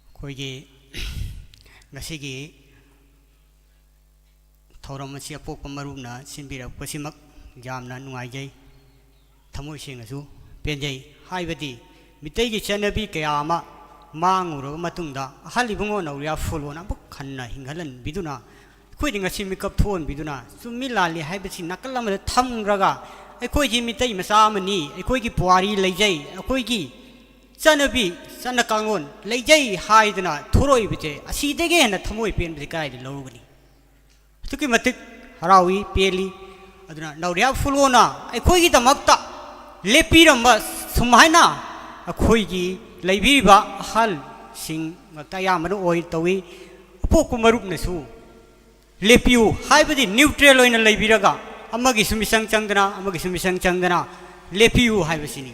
ꯑꯩꯈꯣꯏꯒꯤ ꯉꯁꯤꯒꯤ ꯊꯧꯔꯝ ꯑꯁꯤ ꯑꯄꯣꯛꯄ ꯃꯔꯨꯞꯅ ꯁꯤꯟꯕꯤꯔꯛꯄꯁꯤꯃꯛ ꯌꯥꯝꯅ ꯅꯨꯡꯉꯥꯏꯖꯩ, ꯊꯃꯣꯏ ꯁꯦꯡꯅꯁꯨ ꯄꯦꯟꯖꯩ꯫ ꯍꯥꯏꯕꯗꯤ ꯃꯤꯇꯩꯒꯤ ꯆꯠꯅꯕꯤ ꯀꯌꯥ ꯑꯃ ꯃꯥꯡꯉꯨꯔꯕ ꯃꯇꯨꯡꯗ, ꯑꯍꯜ ꯏꯕꯨꯡꯉꯣ ꯅꯥꯎꯔꯤꯌꯥ ꯐꯨꯜꯂꯣꯟ ꯑꯃꯨꯛ ꯍꯟꯅ ꯍꯤꯡꯍꯜꯍꯟꯕꯤꯗꯨꯅ, ꯑꯩꯈꯣꯏꯗ ꯉꯁꯤ ꯃꯤꯀꯞ ꯊꯣꯛꯍꯟꯕꯤꯗꯨꯅ, ꯆꯨꯝꯃꯤ ꯂꯥꯜꯂꯤ ꯍꯥꯏꯕꯁꯤ ꯅꯥꯀꯜ ꯑꯃꯗ ꯊꯝꯈ꯭ꯔꯒ, ꯑꯩꯈꯣꯏꯁꯤ ꯃꯤꯇꯩ ꯃꯆꯥ ꯑꯃꯅꯤ, ꯑꯩꯈꯣꯏꯒꯤ ꯄꯨꯋꯥꯔꯤ ꯂꯩꯖꯩ, ꯑꯩꯈꯣꯏꯒꯤ ꯆꯠꯅꯕꯤ, ꯆꯠꯅ ꯀꯥꯡꯂꯣꯟ ꯂꯩꯖꯩ ꯍꯥꯏꯗꯅ ꯊꯣꯔꯛꯏꯕꯁꯦ, ꯑꯁꯤꯗꯒꯤ ꯍꯦꯟꯅ ꯊꯃꯣꯏ ꯄꯦꯟꯕꯁꯦ ꯀꯗꯥꯏꯗ ꯂꯧꯔꯨꯒꯅꯤ? ꯑꯗꯨꯛꯀꯤ ꯃꯇꯤꯛ ꯍꯔꯥꯎꯏ, ꯄꯦꯜꯂꯤ꯫ ꯑꯗꯨꯅ ꯅꯥꯎꯔꯤꯌꯥ ꯐꯨꯜꯂꯣꯟꯅ ꯑꯩꯈꯣꯏꯒꯤꯗꯃꯛꯇ ꯂꯦꯞꯄꯤꯔꯝꯕ, ꯁꯨꯃꯥꯏꯅ ꯑꯩꯈꯣꯏꯒꯤ ꯂꯩꯕꯤꯔꯤꯕ ꯑꯍꯜꯁꯤꯡ ꯉꯥꯛꯇ ꯑꯌꯥꯝꯕꯅ ꯑꯣꯏ ꯇꯧꯏ꯫ ꯑꯄꯣꯛꯄ ꯃꯔꯨꯞꯅꯁꯨ ꯂꯦꯞꯄꯤꯌꯨ ꯍꯥꯏꯕꯗꯤ ꯅ꯭ꯌꯨꯇ꯭ꯔꯦꯜ ꯑꯣꯏꯅ ꯂꯩꯕꯤꯔꯒ, ꯑꯃꯒꯤꯁꯨ ꯃꯤꯆꯪ ꯆꯪꯗꯅ, ꯑꯃꯒꯤꯁꯨ ꯃꯤꯆꯪ ꯆꯪꯗꯅ ꯂꯦꯞꯄꯤꯌꯨ ꯍꯥꯏꯕꯁꯤꯅꯤ꯫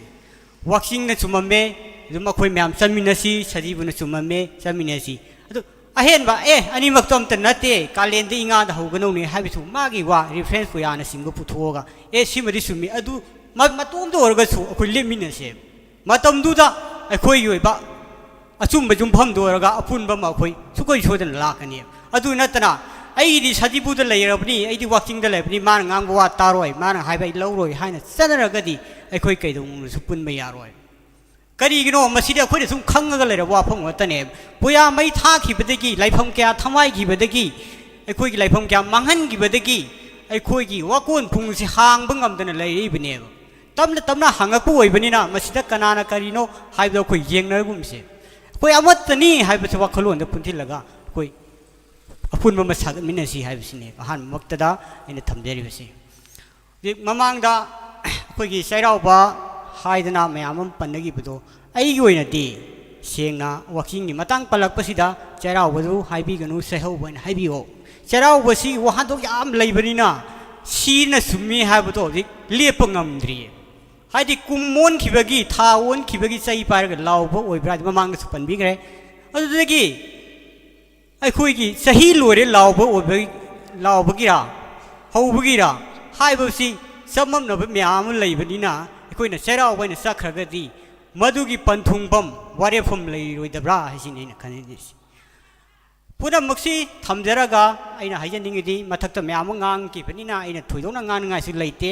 ꯋꯥꯛꯆꯤꯡꯅ ꯆꯨꯝꯃꯝꯃꯦ, ꯑꯗꯨꯝ ꯑꯩꯈꯣꯏ ꯃꯌꯥꯝ ꯆꯠꯃꯤꯟꯅꯁꯤ, ꯁꯖꯤꯕꯨꯅ ꯆꯨꯝꯃꯝꯃꯦ, ꯆꯠꯃꯤꯟꯅꯁꯤ꯫ ꯑꯗꯨ ꯑꯍꯦꯟꯕ, ꯑꯦ, ꯑꯅꯤꯃꯛꯇꯣ ꯑꯝꯇ ꯅꯠꯇꯦ, ꯀꯥꯂꯦꯟꯗ ꯏꯉꯥꯗ ꯍꯧꯒꯗꯧꯅꯤ ꯍꯥꯏꯕꯁꯨ ꯃꯥꯒꯤ ꯋꯥ, ꯔꯤꯐꯔꯦꯟꯁ ꯄꯨꯌꯥꯅꯆꯤꯡꯕ ꯄꯨꯊꯣꯛꯑꯒ, ꯑꯦ, ꯁꯤꯃꯗꯤ ꯆꯨꯝꯃꯤ, ꯑꯗꯨ ꯃ-, ꯃꯇꯣꯝꯇ ꯑꯣꯏꯔꯒꯁꯨ ꯑꯩꯈꯣꯏ ꯂꯦꯞꯃꯤꯟꯅꯁꯦꯕ꯫ ꯃꯇꯝꯗꯨꯗ ꯑꯩꯈꯣꯏꯒꯤ ꯑꯣꯏꯕ ꯑꯆꯨꯝꯕ ꯌꯨꯝꯐꯝꯗ ꯑꯣꯏꯔꯒ ꯑꯄꯨꯟꯕ ꯑꯃ ꯑꯩꯈꯣꯏ ꯁꯨꯡꯁꯣꯏ ꯁꯣꯏꯗꯅ ꯂꯥꯛꯀꯅꯤ꯫ ꯑꯗꯨ ꯅꯠꯇꯅ, "ꯑꯩꯗꯤ ꯁꯖꯤꯕꯨꯗ ꯂꯩꯔꯕꯅꯤ, ꯑꯩꯗꯤ ꯋꯥꯛꯆꯤꯡꯗ ꯂꯩꯕꯅꯤ, ꯃꯥꯅ ꯉꯥꯡꯕ ꯋꯥ ꯇꯥꯔꯣꯏ, ꯃꯥꯅ ꯍꯥꯏꯕ ꯑꯩ ꯂꯧꯔꯣꯏ" ꯍꯥꯏꯅ ꯆꯠꯅꯔꯒꯗꯤ ꯑꯩꯈꯣꯏ ꯀꯩꯗꯧꯅꯨꯡꯗꯁꯨ ꯄꯨꯟꯕ ꯌꯥꯔꯣꯏ꯫ ꯀꯔꯤꯒꯤꯅꯣ? ꯃꯁꯤꯗꯤ ꯑꯩꯈꯣꯏꯅ ꯁꯨꯝ ꯈꯪꯉꯒ ꯂꯩꯔꯕ ꯋꯥꯐꯝ ꯉꯥꯛꯇꯅꯦ꯫ ꯄꯨꯌꯥ ꯃꯩ ꯊꯥꯈꯤꯕꯗꯒꯤ, ꯂꯥꯏꯐꯝ ꯀꯌꯥ ꯊꯃꯥꯏꯈꯤꯕꯗꯒꯤ, ꯑꯩꯈꯣꯏꯒꯤ ꯂꯥꯏꯐꯝ ꯀꯌꯥ ꯃꯥꯡꯍꯟꯈꯤꯕꯗꯒꯤ ꯑꯩꯈꯣꯏꯒꯤ ꯋꯥꯀꯣꯟ ꯄꯨꯡꯁꯤ ꯍꯥꯡꯕ ꯉꯝꯗꯅ ꯂꯩꯔꯛꯏꯕꯅꯦꯕ꯫ ꯇꯞꯅ ꯇꯞꯅ ꯍꯥꯡꯉꯛꯄ ꯑꯣꯏꯕꯅꯤꯅ ꯃꯁꯤꯗ ꯀꯅꯥꯅ ꯀꯔꯤꯅꯣ ꯍꯥꯏꯕꯗꯣ ꯑꯩꯈꯣꯏ ꯌꯦꯡꯅꯔꯒꯨꯝꯁꯦ꯫ ꯑꯩꯈꯣꯏ ꯑꯃꯠꯇꯅꯤ ꯍꯥꯏꯕꯁꯤ ꯋꯥꯈꯜꯂꯣꯟꯗ ꯄꯨꯟꯁꯤꯜꯂꯒ ꯑꯩꯈꯣꯏ ꯑꯄꯨꯟꯕ ꯑꯃ ꯁꯥꯒꯠꯃꯤꯟꯅꯁꯤ ꯍꯥꯏꯕꯁꯤꯅꯦ ꯑꯍꯥꯟꯕꯃꯛꯇꯗ ꯑꯩꯅ ꯊꯝꯖꯔꯤꯕꯁꯤ꯫ ꯍꯧꯖꯤꯛ ꯃꯃꯥꯡꯗ ꯑꯩꯈꯣꯏꯒꯤ ꯆꯩꯔꯥꯎꯕ ꯍꯥꯏꯗꯅ ꯃꯌꯥꯝ ꯑꯃ ꯄꯟꯅꯈꯤꯕꯗꯣ, ꯑꯩꯒꯤ ꯑꯣꯏꯅꯗꯤ ꯁꯦꯡꯅ ꯋꯥꯛꯆꯤꯡꯒꯤ ꯃꯇꯥꯡ ꯄꯜꯂꯛꯄꯁꯤꯗ ꯆꯩꯔꯥꯎꯕꯗꯨ ꯍꯥꯏꯕꯤꯒꯅꯨ, ꯆꯩꯍꯧꯕ ꯑꯣꯏꯅ ꯍꯥꯏꯕꯤꯌꯣ꯫ ꯆꯩꯔꯥꯎꯕꯁꯤ ꯋꯥꯍꯟꯊꯣꯛ ꯌꯥꯝ ꯂꯩꯕꯅꯤꯅ ꯁꯤꯅ ꯁꯨꯝꯃꯤ ꯍꯥꯏꯕꯗꯣ ꯍꯧꯖꯤꯛ ꯂꯦꯞꯄ ꯉꯝꯗ꯭ꯔꯤꯌꯦ꯫ ꯍꯥꯏꯗꯤ ꯀꯨꯝ ꯑꯣꯟꯈꯤꯕꯒꯤ, ꯊꯥ ꯑꯣꯟꯈꯤꯕꯒꯤ ꯆꯩ ꯄꯥꯏꯔꯒ ꯂꯥꯎꯕ ꯑꯣꯏꯕ꯭ꯔꯥ ꯍꯥꯏꯗꯤ ꯃꯃꯥꯡꯗꯁꯨ ꯄꯟꯕꯤꯈ꯭ꯔꯦ꯫ ꯑꯗꯨꯗꯒꯤ ꯑꯩꯈꯣꯏꯒꯤ ꯆꯍꯤ ꯂꯣꯏꯔꯦ ꯂꯥꯎꯕ ꯑꯣꯏꯕ, ꯂꯥꯎꯕꯒꯤꯔꯥ, ꯍꯧꯕꯒꯤꯔꯥ ꯍꯥꯏꯕꯁꯤ ꯆꯃꯝꯅꯕ ꯃꯌꯥꯝ ꯑꯃ ꯂꯩꯕꯅꯤꯅ, ꯑꯩꯈꯣꯏꯅ ꯆꯩꯔꯥꯎꯕ ꯑꯣꯏꯅ ꯆꯠꯈ꯭ꯔꯒꯗꯤ ꯃꯗꯨꯒꯤ ꯄꯟꯊꯨꯡꯐꯝ, ꯋꯥꯔꯦꯞꯐꯝ ꯂꯩꯔꯣꯏꯗꯕ꯭ꯔꯥ ꯍꯥꯏꯁꯤꯅꯤ ꯑꯩꯅ ꯈꯟꯅꯔꯤꯁꯤ꯫ ꯄꯨꯝꯅꯃꯛꯁꯤ ꯊꯝꯖꯔꯒ ꯑꯩꯅ ꯍꯥꯏꯖꯅꯤꯡꯉꯤꯗꯤ, ꯃꯊꯛꯇ ꯃꯌꯥꯝ ꯑꯃ ꯉꯥꯡꯈꯤꯕꯅꯤꯅ ꯑꯩꯅ ꯊꯣꯏꯗꯣꯛꯅ ꯉꯥꯡꯅꯤꯡꯉꯥꯏꯁꯨ ꯂꯩꯇꯦ꯫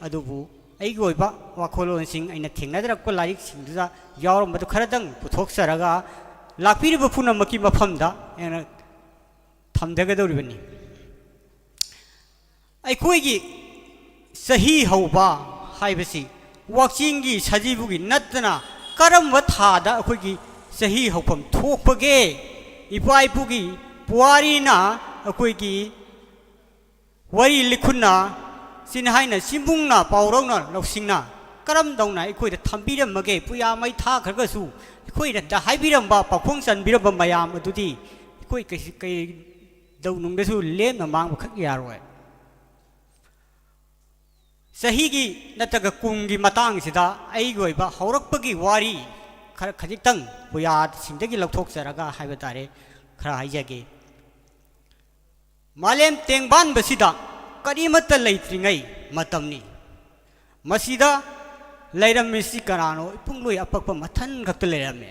ꯑꯗꯨꯕꯨ ꯑꯩꯒꯤ ꯑꯣꯏꯕ ꯋꯥꯈꯜꯂꯣꯟꯁꯤꯡ, ꯑꯩꯅ ꯊꯦꯡꯅꯖꯔꯛꯄ ꯂꯥꯏꯔꯤꯛꯁꯤꯡꯗꯨꯗ ꯌꯥꯎꯔꯝꯕꯗꯨ ꯈꯔꯗꯪ ꯄꯨꯊꯣꯛꯆꯔꯒ, ꯂꯥꯛꯄꯤꯔꯤꯕ ꯄꯨꯝꯅꯃꯛꯀꯤ ꯃꯐꯝꯗ ꯑꯩꯅ ꯊꯝꯖꯒꯗꯧꯔꯤꯕꯅꯤ꯫ ꯑꯩꯈꯣꯏꯒꯤ ꯆꯍꯤ ꯍꯧꯕ ꯍꯥꯏꯕꯁꯤ ꯋꯥꯛꯆꯤꯡꯒꯤ ꯁꯖꯤꯕꯨꯒꯤ ꯅꯠꯇꯅ ꯀꯔꯝꯕ ꯊꯥꯗ ꯑꯩꯈꯣꯏꯒꯤ ꯆꯍꯤ ꯍꯧꯐꯝ ꯊꯣꯛꯄꯒꯦ? ꯏꯄꯥ ꯏꯄꯨꯒꯤ ꯄꯨꯋꯥꯔꯤꯅ, ꯑꯩꯈꯣꯏꯒꯤ ꯋꯥꯔꯤ ꯂꯤꯈꯨꯟꯅ, ꯆꯤꯟꯍꯥꯏꯅ, ꯆꯤꯟꯕꯨꯡꯅ, ꯄꯥꯎꯔꯧꯅ, ꯂꯧꯁꯤꯡꯅ ꯀꯔꯝꯗꯧꯅ ꯑꯩꯈꯣꯏꯗ ꯊꯝꯕꯤꯔꯝꯃꯒꯦ? ꯄꯨꯌꯥ ꯃꯩ ꯊꯥꯈ꯭ꯔꯒꯁꯨ ꯑꯩꯈꯣꯏꯅ ꯍꯥꯏꯕꯤꯔꯝꯕ, ꯄꯥꯎꯈꯣꯡ ꯆꯟꯕꯤꯔꯝꯕ ꯃꯌꯥꯝ ꯑꯗꯨꯗꯤ ꯑꯩꯈꯣꯏ ꯀꯩꯁꯨ, ꯀꯩꯗꯧꯅꯨꯡꯗꯁꯨ ꯂꯦꯝꯅ ꯃꯥꯡꯕꯈꯛ ꯌꯥꯔꯣꯏ꯫ ꯆꯍꯤꯒꯤ ꯅꯠꯇ꯭ꯔꯒ ꯀꯨꯝꯒꯤ ꯃꯇꯥꯡꯁꯤꯗ ꯑꯩꯒꯤ ꯑꯣꯏꯕ ꯍꯧꯔꯛꯄꯒꯤ ꯋꯥꯔꯤ ꯈꯔ ꯈꯖꯤꯛꯇꯪ ꯄꯨꯌꯥꯁꯤꯡꯗꯒꯤ ꯂꯧꯊꯣꯛꯆꯔꯒ ꯍꯥꯏꯕ ꯇꯥꯔꯦ, ꯈꯔ ꯍꯥꯏꯖꯒꯦ꯫ ꯃꯥꯂꯦꯝ ꯇꯦꯡꯕꯥꯟꯕꯁꯤꯗ ꯀꯔꯤꯃꯠꯇ ꯂꯩꯇ꯭ꯔꯤꯉꯩ ꯃꯇꯝꯅꯤ꯫ ꯃꯁꯤꯗ ꯂꯩꯔꯝꯃꯤꯁꯤ ꯀꯅꯥꯅꯣ? ꯏꯄꯨꯡꯂꯣꯏ ꯑꯄꯛꯄ ꯃꯊꯟ ꯈꯛꯇ ꯂꯩꯔꯝꯃꯦ꯫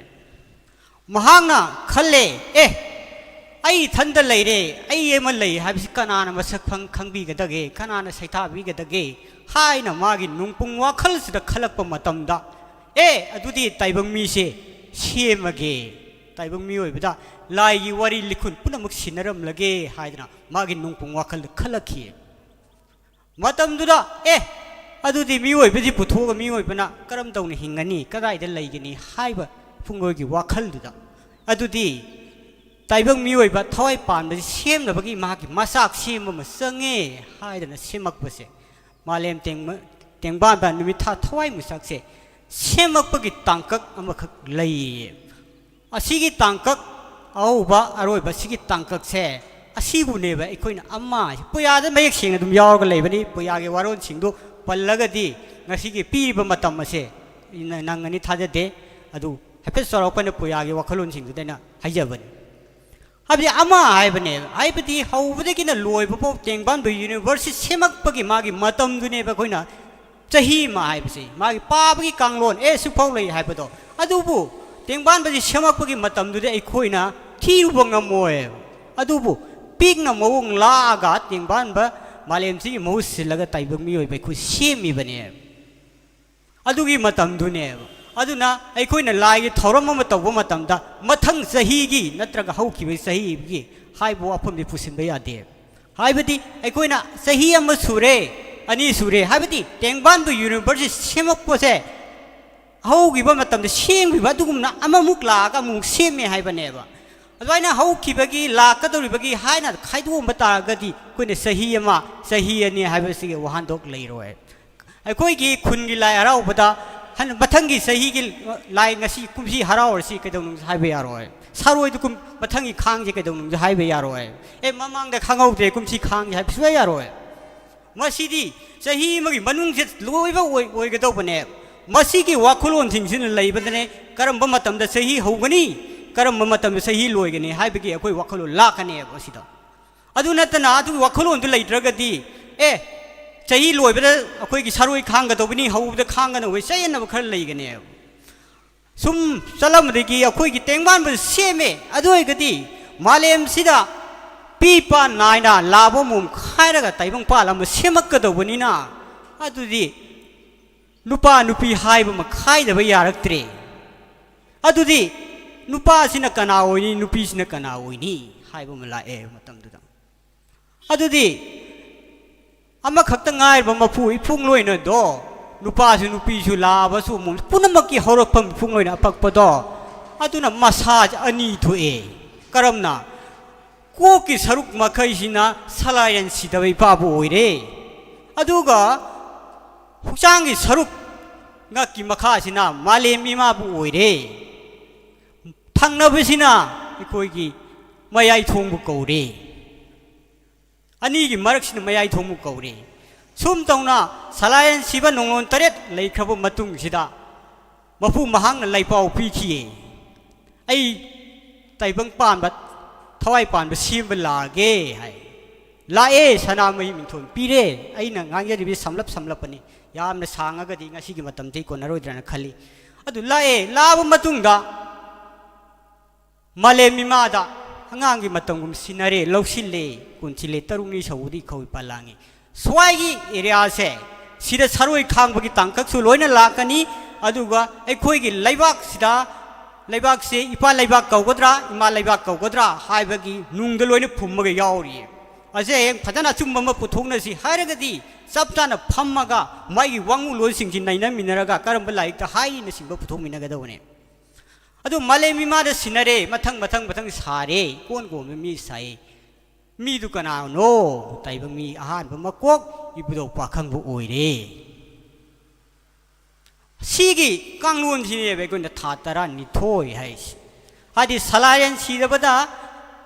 ꯃꯍꯥꯛꯅ ꯈꯜꯂꯦ, "ꯑꯦ, ꯑꯩ ꯏꯊꯟꯗ ꯂꯩꯔꯦ, ꯑꯩ ꯑꯃ ꯂꯩ ꯍꯥꯏꯕꯁꯤ ꯀꯅꯥꯅ ꯃꯁꯛ ꯈꯪ-, ꯈꯪꯕꯤꯒꯗꯒꯦ? ꯀꯅꯥꯅ ꯁꯩꯊꯥꯕꯤꯒꯗꯒꯦ?" ꯍꯥꯏꯅ ꯃꯥꯒꯤ ꯅꯨꯡꯄꯨꯡ ꯋꯥꯈꯜꯁꯤꯗ ꯈꯜꯂꯛꯄ ꯃꯇꯝꯗ, "ꯑꯦ, ꯑꯗꯨꯗꯤ ꯇꯥꯏꯕꯪ ꯃꯤꯁꯦ ꯁꯦꯝꯃꯒꯦ, ꯇꯥꯏꯕꯪ ꯃꯤꯑꯣꯏꯕꯗ ꯂꯥꯏꯒꯤ ꯋꯥꯔꯤ ꯂꯤꯈꯨꯟ ꯄꯨꯝꯅꯃꯛ ꯁꯤꯟꯅꯔꯝꯂꯒꯦ" ꯍꯥꯏꯗꯅ ꯃꯥꯒꯤ ꯅꯨꯡꯄꯨꯡ ꯋꯥꯈꯜꯗ ꯈꯜꯂꯛꯈꯤ꯫ ꯃꯇꯝꯗꯨꯗ, "ꯑꯦ, ꯑꯗꯨꯗꯤ ꯃꯤꯑꯣꯏꯕꯗꯤ ꯄꯨꯊꯣꯛꯑꯒ ꯃꯤꯑꯣꯏꯕꯅ ꯀꯔꯝ ꯇꯧꯅ ꯍꯤꯡꯒꯅꯤ, ꯀꯗꯥꯏꯗ ꯂꯩꯒꯅꯤ?" ꯍꯥꯏꯕ ꯄꯨꯡꯂꯣꯏꯒꯤ ꯋꯥꯈꯜꯗꯨꯗ, "ꯑꯗꯨꯗꯤ ꯇꯥꯏꯕꯪ ꯃꯤꯑꯣꯏꯕ ꯊꯋꯥꯏ ꯄꯥꯟꯕꯁꯤ ꯁꯦꯝꯅꯕꯒꯤ ꯃꯍꯥꯛꯀꯤ ꯃꯆꯥꯛ ꯁꯦꯝꯕ ꯑꯃ ꯆꯪꯉꯦ" ꯍꯥꯏꯗꯅ ꯁꯦꯝꯃꯛꯄꯁꯦ, ꯃꯥꯂꯦꯝ ꯇꯦꯡꯕ-, ꯇꯦꯡꯕꯥꯟꯕ ꯅꯨꯃꯤꯠ ꯊꯥ ꯊꯋꯥꯏ ꯃꯆꯥꯛꯁꯦ ꯁꯦꯝꯃꯛꯄꯒꯤ ꯇꯥꯡꯀꯛ ꯑꯃꯈꯛ ꯂꯩꯌꯦ꯫ ꯑꯁꯤꯒꯤ ꯇꯥꯡꯀꯛ, ꯑꯍꯧꯕ ꯑꯔꯣꯏꯕ ꯁꯤꯒꯤ ꯇꯥꯡꯀꯛꯁꯦ, ꯑꯁꯤꯕꯨꯅꯦꯕ ꯑꯩꯈꯣꯏꯅ ꯑꯃ, ꯄꯨꯌꯥꯗ ꯃꯌꯦꯛ ꯁꯦꯡꯅ ꯑꯗꯨꯝ ꯌꯥꯎꯔꯒ ꯂꯩꯕꯅꯤ꯫ ꯄꯨꯌꯥꯒꯤ ꯋꯥꯔꯣꯜꯁꯤꯡꯗꯨ ꯄꯜꯂꯒꯗꯤ ꯉꯁꯤꯒꯤ ꯄꯤꯔꯤꯕ ꯃꯇꯝ ꯑꯁꯦ ꯅ-, ꯅꯪꯒꯅꯤ ꯊꯥꯖꯗꯦ꯫ ꯑꯗꯨ ꯍꯥꯏꯐꯦꯠ ꯆꯥꯎꯔꯥꯛꯄ ꯑꯣꯏꯅ ꯄꯨꯌꯥꯒꯤ ꯋꯥꯈꯜꯂꯣꯟꯁꯤꯡꯗꯨꯗ ꯑꯩꯅ ꯍꯥꯏꯖꯕꯅꯤ꯫ ꯍꯥꯏꯕꯗꯤ ꯑꯃ ꯍꯥꯏꯕꯅꯦ, ꯍꯥꯏꯕꯗꯤ ꯍꯧꯕꯗꯒꯤꯅ ꯂꯣꯏꯕ ꯐꯥꯎ ꯇꯦꯡꯕꯥꯟꯕ ꯌꯨꯅꯤꯚꯔꯁꯁꯤ ꯁꯦꯝꯃꯛꯄꯒꯤ ꯃꯥꯒꯤ ꯃꯇꯝꯗꯨꯅꯦꯕ ꯑꯩꯈꯣꯏꯅ ꯆꯍꯤ ꯑꯃ ꯍꯥꯏꯕꯁꯤ, ꯃꯥꯒꯤ ꯄꯥꯕꯒꯤ ꯀꯥꯡꯂꯣꯟ, "ꯑꯦ, ꯁꯨꯛꯐꯥꯎ ꯂꯩ" ꯍꯥꯏꯕꯗꯣ꯫ ꯑꯗꯨꯕꯨ ꯇꯦꯡꯕꯥꯟꯕꯁꯤ ꯁꯦꯝꯃꯛꯄꯒꯤ ꯃꯇꯝꯗꯨꯗꯤ ꯑꯩꯈꯣꯏꯅ ꯊꯤꯔꯨꯕ ꯉꯝꯃꯣꯏ꯫ ꯑꯗꯨꯕꯨ ꯄꯤꯛꯅ ꯃꯑꯣꯡ ꯂꯥꯛꯑꯒ ꯇꯦꯡꯕꯥꯟꯕ ꯃꯥꯂꯦꯝꯁꯤꯒꯤ ꯃꯍꯨꯠ ꯁꯤꯜꯂꯒ ꯇꯥꯏꯕꯪ ꯃꯤꯑꯣꯏꯕ ꯑꯩꯈꯣꯏ ꯁꯦꯝꯃꯤꯕꯅꯦ꯫ ꯑꯗꯨꯒꯤ ꯃꯇꯝꯗꯨꯅꯦꯕ꯫ ꯑꯗꯨꯅ ꯑꯩꯈꯣꯏꯅ ꯂꯥꯏꯒꯤ ꯊꯧꯔꯝ ꯑꯃ ꯇꯧꯕ ꯃꯇꯝꯗ ꯃꯊꯪ ꯆꯍꯤꯒꯤ ꯅꯠꯇ꯭ꯔꯒ ꯍꯧꯈꯤꯕ ꯆꯍꯤꯒꯤ ꯍꯥꯏꯕ ꯋꯥꯐꯝꯗꯤ ꯄꯨꯁꯤꯟꯕ ꯌꯥꯗꯦ꯫ ꯍꯥꯏꯕꯗꯤ ꯑꯩꯈꯣꯏꯅ ꯆꯍꯤ ꯑꯃ ꯁꯨꯔꯦ, ꯑꯅꯤ ꯁꯨꯔꯦ, ꯍꯥꯏꯕꯗꯤ ꯇꯦꯡꯕꯥꯟꯕ ꯌꯨꯅꯤꯚꯔꯁꯁꯤ ꯁꯦꯝꯃꯛꯄꯁꯦ ꯍꯧꯈꯤꯕ ꯃꯇꯝꯗ ꯁꯦꯝꯈꯤꯕ ꯑꯗꯨꯒꯨꯝꯅ ꯑꯃꯃꯨꯛ ꯂꯥꯛꯑꯒ ꯑꯃꯨꯛ ꯁꯦꯝꯃꯦ ꯍꯥꯏꯕꯅꯦꯕ꯫ ꯑꯗꯨꯃꯥꯏꯅ ꯍꯧꯈꯤꯕꯒꯤ, ꯂꯥꯛꯀꯗꯧꯔꯤꯕꯒꯤ ꯍꯥꯏꯅ ꯈꯥꯏꯗꯣꯛꯑꯝꯕ ꯇꯥꯔꯒꯗꯤ ꯑꯩꯈꯣꯏꯅ ꯆꯍꯤ ꯑꯃ, ꯆꯍꯤ ꯑꯅꯤ ꯍꯥꯏꯕꯁꯤꯒꯤ ꯋꯥꯍꯟꯊꯣꯛ ꯂꯩꯔꯣꯏ꯫ ꯑꯩꯈꯣꯏꯒꯤ ꯈꯨꯟꯒꯤ ꯂꯥꯏ ꯍꯔꯥꯎꯕꯗ ꯍꯟ-, ꯃꯊꯪꯒꯤ ꯆꯍꯤꯒꯤ ꯂꯥꯏ ꯉꯁꯤ ꯀꯨꯝꯁꯤ ꯍꯔꯥꯎꯔꯁꯤ ꯀꯩꯗꯧꯅꯨꯡꯁꯨ ꯍꯥꯏꯕ ꯌꯥꯔꯣꯏ꯫ ꯁꯥꯔꯣꯏꯗ ꯀꯨꯝ-, ꯃꯊꯪꯒꯤ ꯈꯥꯡꯁꯦ ꯀꯩꯗꯧꯅꯨꯡꯁꯨ ꯍꯥꯏꯕ ꯌꯥꯔꯣꯏ꯫ "ꯑꯦ, ꯃꯃꯥꯡꯗ ꯈꯪꯍꯧꯗ꯭ꯔꯦ, ꯀꯨꯝꯁꯤ ꯈꯥꯡꯁꯦ" ꯍꯥꯏꯕ ꯁꯨꯡꯌꯥ ꯌꯥꯔꯣꯏ꯫ ꯃꯁꯤꯗꯤ ꯆꯍꯤ ꯑꯃꯒꯤ ꯃꯅꯨꯡꯁꯦ ꯂꯣꯏꯕ ꯑꯣꯏ-, ꯑꯣꯏꯒꯗꯧꯕꯅꯦ꯫ ꯃꯁꯤꯒꯤ ꯋꯥꯈꯜꯂꯣꯟꯁꯤꯡꯁꯤꯅ ꯂꯩꯕꯗꯅꯦ ꯀꯔꯝꯕ ꯃꯇꯝꯗ ꯆꯍꯤ ꯍꯧꯒꯅꯤ, ꯀꯔꯝꯕ ꯃꯇꯝꯗ ꯆꯍꯤ ꯂꯣꯏꯒꯅꯤ ꯍꯥꯏꯕꯒꯤ ꯑꯩꯈꯣꯏ ꯋꯥꯈꯜꯂꯣꯟ ꯂꯥꯛꯀꯅꯦꯕ ꯁꯤꯗ꯫ ꯑꯗꯨ ꯅꯠꯇꯅ ꯑꯗꯨꯒꯤ ꯋꯥꯈꯜꯂꯣꯟꯗꯨ ꯂꯩꯇ꯭ꯔꯒꯗꯤ, ꯑꯦ, ꯆꯍꯤ ꯂꯣꯏꯕꯗ ꯑꯩꯈꯣꯏꯒꯤ ꯁꯔꯣꯏ ꯈꯥꯡꯒꯗꯧꯕꯅꯤ, ꯍꯧꯕꯗ ꯈꯥꯡꯒꯗꯧꯕ ꯆꯌꯦꯠꯅꯕ ꯈꯔ ꯂꯩꯒꯅꯦꯕ꯫ ꯁꯨꯝ ꯆꯠꯂꯝꯕꯗꯒꯤ ꯑꯩꯈꯣꯏꯒꯤ ꯇꯦꯡꯕꯥꯟꯕꯨ ꯁꯦꯝꯃꯦ꯫ ꯑꯗꯨ ꯑꯣꯏꯔꯒꯗꯤ ꯃꯥꯂꯦꯝꯁꯤꯗ ꯄꯤ ꯄꯥ ꯅꯥꯏꯅ ꯂꯥꯕ ꯑꯃꯃꯝ ꯈꯥꯏꯔꯒ ꯇꯥꯏꯕꯪꯄꯥꯜ ꯑꯃ ꯁꯦꯝꯃꯛꯀꯗꯧꯕꯅꯤꯅ, ꯑꯗꯨꯗꯤ ꯅꯨꯄꯥ ꯅꯨꯄꯤ ꯍꯥꯏꯕ ꯑꯃ ꯈꯥꯏꯗꯕ ꯌꯥꯔꯛꯇ꯭ꯔꯦ꯫ ꯑꯗꯨꯗꯤ ꯅꯨꯄꯥꯁꯤꯅ ꯀꯅꯥ ꯑꯣꯏꯅꯤ, ꯅꯨꯄꯤꯁꯤꯅ ꯀꯅꯥ ꯑꯣꯏꯅꯤ ꯍꯥꯏꯕ ꯑꯃ ꯂꯥꯛꯑꯦ ꯃꯇꯝꯗꯨꯗ꯫ ꯑꯗꯨꯗꯤ ꯑꯃꯈꯛꯇ ꯉꯥꯏꯔꯕ ꯃꯄꯨ ꯏꯄꯨꯡ ꯂꯣꯏꯅꯗꯣ, ꯅꯨꯄꯥꯁꯨ ꯅꯨꯄꯤꯁꯨ ꯂꯥꯕꯁꯨ ꯑꯃꯨꯛ ꯄꯨꯝꯅꯃꯛꯀꯤ ꯍꯧꯔꯛꯐꯝ ꯏꯄꯨꯡ ꯂꯣꯏꯅ ꯑꯄꯛꯄꯗꯣ, ꯑꯗꯨꯅ ꯃꯁꯥ ꯑꯅꯤ ꯊꯣꯛꯑꯦ꯫ ꯀꯔꯝꯅ? ꯀꯣꯛꯀꯤ ꯁꯔꯨꯛ ꯃꯈꯩꯁꯤꯅ ꯁꯂꯥꯏꯔꯦꯟ ꯁꯤꯗꯕ ꯏꯄꯥꯕꯨ ꯑꯣꯏꯔꯦ, ꯑꯗꯨꯒ ꯍꯛꯆꯥꯡꯒꯤ ꯁꯔꯨꯛ ꯉꯛꯀꯤ ꯃꯈꯥꯁꯤꯅ ꯃꯥꯂꯦꯝ ꯏꯃꯥꯕꯨ ꯑꯣꯏꯔꯦ, ꯊꯪꯅꯕꯁꯤꯅ ꯑꯩꯈꯣꯏꯒꯤ ꯃꯌꯥꯏ ꯊꯣꯡꯕꯨ ꯀꯧꯔꯦ꯫ ꯑꯅꯤꯒꯤ ꯃꯔꯛꯁꯤꯅ ꯃꯌꯥꯏ ꯊꯣꯡꯕꯨ ꯀꯧꯔꯦ꯫ ꯁꯨꯝ ꯇꯧꯅ ꯁꯂꯥꯏꯔꯦꯟ ꯁꯤꯕ ꯅꯣꯡꯂꯣꯟ ꯇꯔꯦꯠ ꯂꯩꯈ꯭ꯔꯕ ꯃꯇꯨꯡꯁꯤꯗ, ꯃꯄꯨ ꯃꯍꯥꯛꯅ ꯂꯩꯄꯥꯎ ꯄꯤꯈꯤꯌꯦ, "ꯑꯩ ꯇꯥꯏꯕꯪ ꯄꯥꯟꯕ, ꯊꯋꯥꯏ ꯄꯥꯟꯕ ꯁꯦꯝꯕ ꯂꯥꯛꯑꯒꯦ" ꯍꯥꯏ꯫ ꯂꯥꯛꯑꯦ, ꯁꯅꯥꯃꯍꯤ ꯃꯤꯡꯊꯣꯟ ꯄꯤꯔꯦ꯫ ꯑꯩꯅ ꯉꯥꯡꯖꯔꯤꯕꯁꯤ ꯁꯝꯂꯞ ꯁꯝꯂꯞꯄꯅꯤ, ꯌꯥꯝꯅ ꯁꯥꯡꯉꯒꯗꯤ ꯉꯁꯤꯒꯤ ꯃꯇꯝꯁꯤ ꯀꯣꯟꯅꯔꯣꯏꯗ꯭ꯔꯅ ꯈꯜꯂꯤ꯫ ꯑꯗꯨ ꯂꯥꯛꯑꯦ, ꯂꯥꯛꯑꯕ ꯃꯇꯨꯡꯗ ꯃꯥꯂꯦꯝ ꯏꯃꯥꯗ ꯑꯉꯥꯡꯒꯤ ꯃꯇꯝꯒꯨꯝ ꯁꯤꯟꯅꯔꯦ, ꯂꯧꯁꯤꯜꯂꯦ, ꯀꯣꯟꯁꯤꯜꯂꯦ, ꯇꯔꯨꯛꯅꯤ ꯁꯧꯕꯗꯤ ꯈꯧꯏ ꯄꯥꯜꯂꯥꯡꯉꯤ꯫ ꯁ꯭ꯋꯥꯏꯒꯤ ꯑꯦꯔꯤꯌꯥꯁꯦ, ꯁꯤꯗ ꯁꯔꯣꯏ ꯈꯥꯡꯕꯒꯤ ꯇꯥꯡꯀꯛꯁꯨ ꯂꯣꯏꯅ ꯂꯥꯛꯀꯅꯤ, ꯑꯗꯨꯒ ꯑꯩꯈꯣꯏꯒꯤ ꯂꯩꯕꯥꯛꯁꯤꯗ, ꯂꯩꯕꯥꯛꯁꯦ ꯏꯄꯥ ꯂꯩꯕꯥꯛ ꯀꯧꯒꯗ꯭ꯔꯥ, ꯏꯃꯥ ꯂꯩꯕꯥꯛ ꯀꯧꯒꯗ꯭ꯔꯥ ꯍꯥꯏꯕꯒꯤ ꯅꯨꯡꯗ ꯂꯣꯏꯅ ꯐꯨꯝꯃꯒ ꯌꯥꯎꯔꯤ꯫ ꯑꯁꯦ ꯍꯌꯦꯡ ꯐꯖꯅ ꯑꯆꯨꯝꯕ ꯑꯃ ꯄꯨꯊꯣꯛꯅꯁꯤ ꯍꯥꯏꯔꯒꯗꯤ, ꯆꯞ ꯆꯥꯅ ꯐꯝꯃꯒ ꯃꯥꯒꯤ ꯋꯥꯉꯨꯂꯣꯟꯁꯤꯡꯁꯤ ꯅꯩꯅꯃꯤꯟꯅꯔꯒ ꯀꯔꯝꯕ ꯂꯥꯏꯔꯤꯛꯇ ꯍꯥꯏꯔꯤꯅꯆꯤꯡꯕ ꯄꯨꯊꯣꯛꯃꯤꯟꯅꯒꯗꯧꯕꯅꯦ꯫ ꯑꯗꯨ ꯃꯥꯂꯦꯝ ꯏꯃꯥꯗ ꯁꯤꯟꯅꯔꯦ, ꯃꯊꯪ ꯃꯊꯪ ꯃꯊꯪ ꯁꯥꯔꯦ, ꯏꯀꯣꯟ ꯀꯣꯟꯕ ꯃꯤ ꯁꯥꯏ꯫ ꯃꯤꯗꯨ ꯀꯅꯥꯅꯣ? ꯇꯥꯏꯕꯪ ꯃꯤ ꯑꯍꯥꯟꯕ ꯃꯀꯣꯛ ꯏꯕꯨꯙꯧ ꯄꯥꯈꯪꯕ ꯑꯣꯏꯔꯦ꯫ ꯁꯤꯒꯤ ꯀꯥꯡꯂꯣꯟꯁꯤꯅꯦꯕ ꯑꯩꯈꯣꯏꯅ ꯊꯥ ꯇꯔꯥꯅꯤꯊꯣꯏ ꯍꯥꯏꯁꯦ꯫ ꯍꯥꯏꯗꯤ ꯁꯂꯥꯏꯔꯦꯟ ꯁꯤꯔꯕꯗ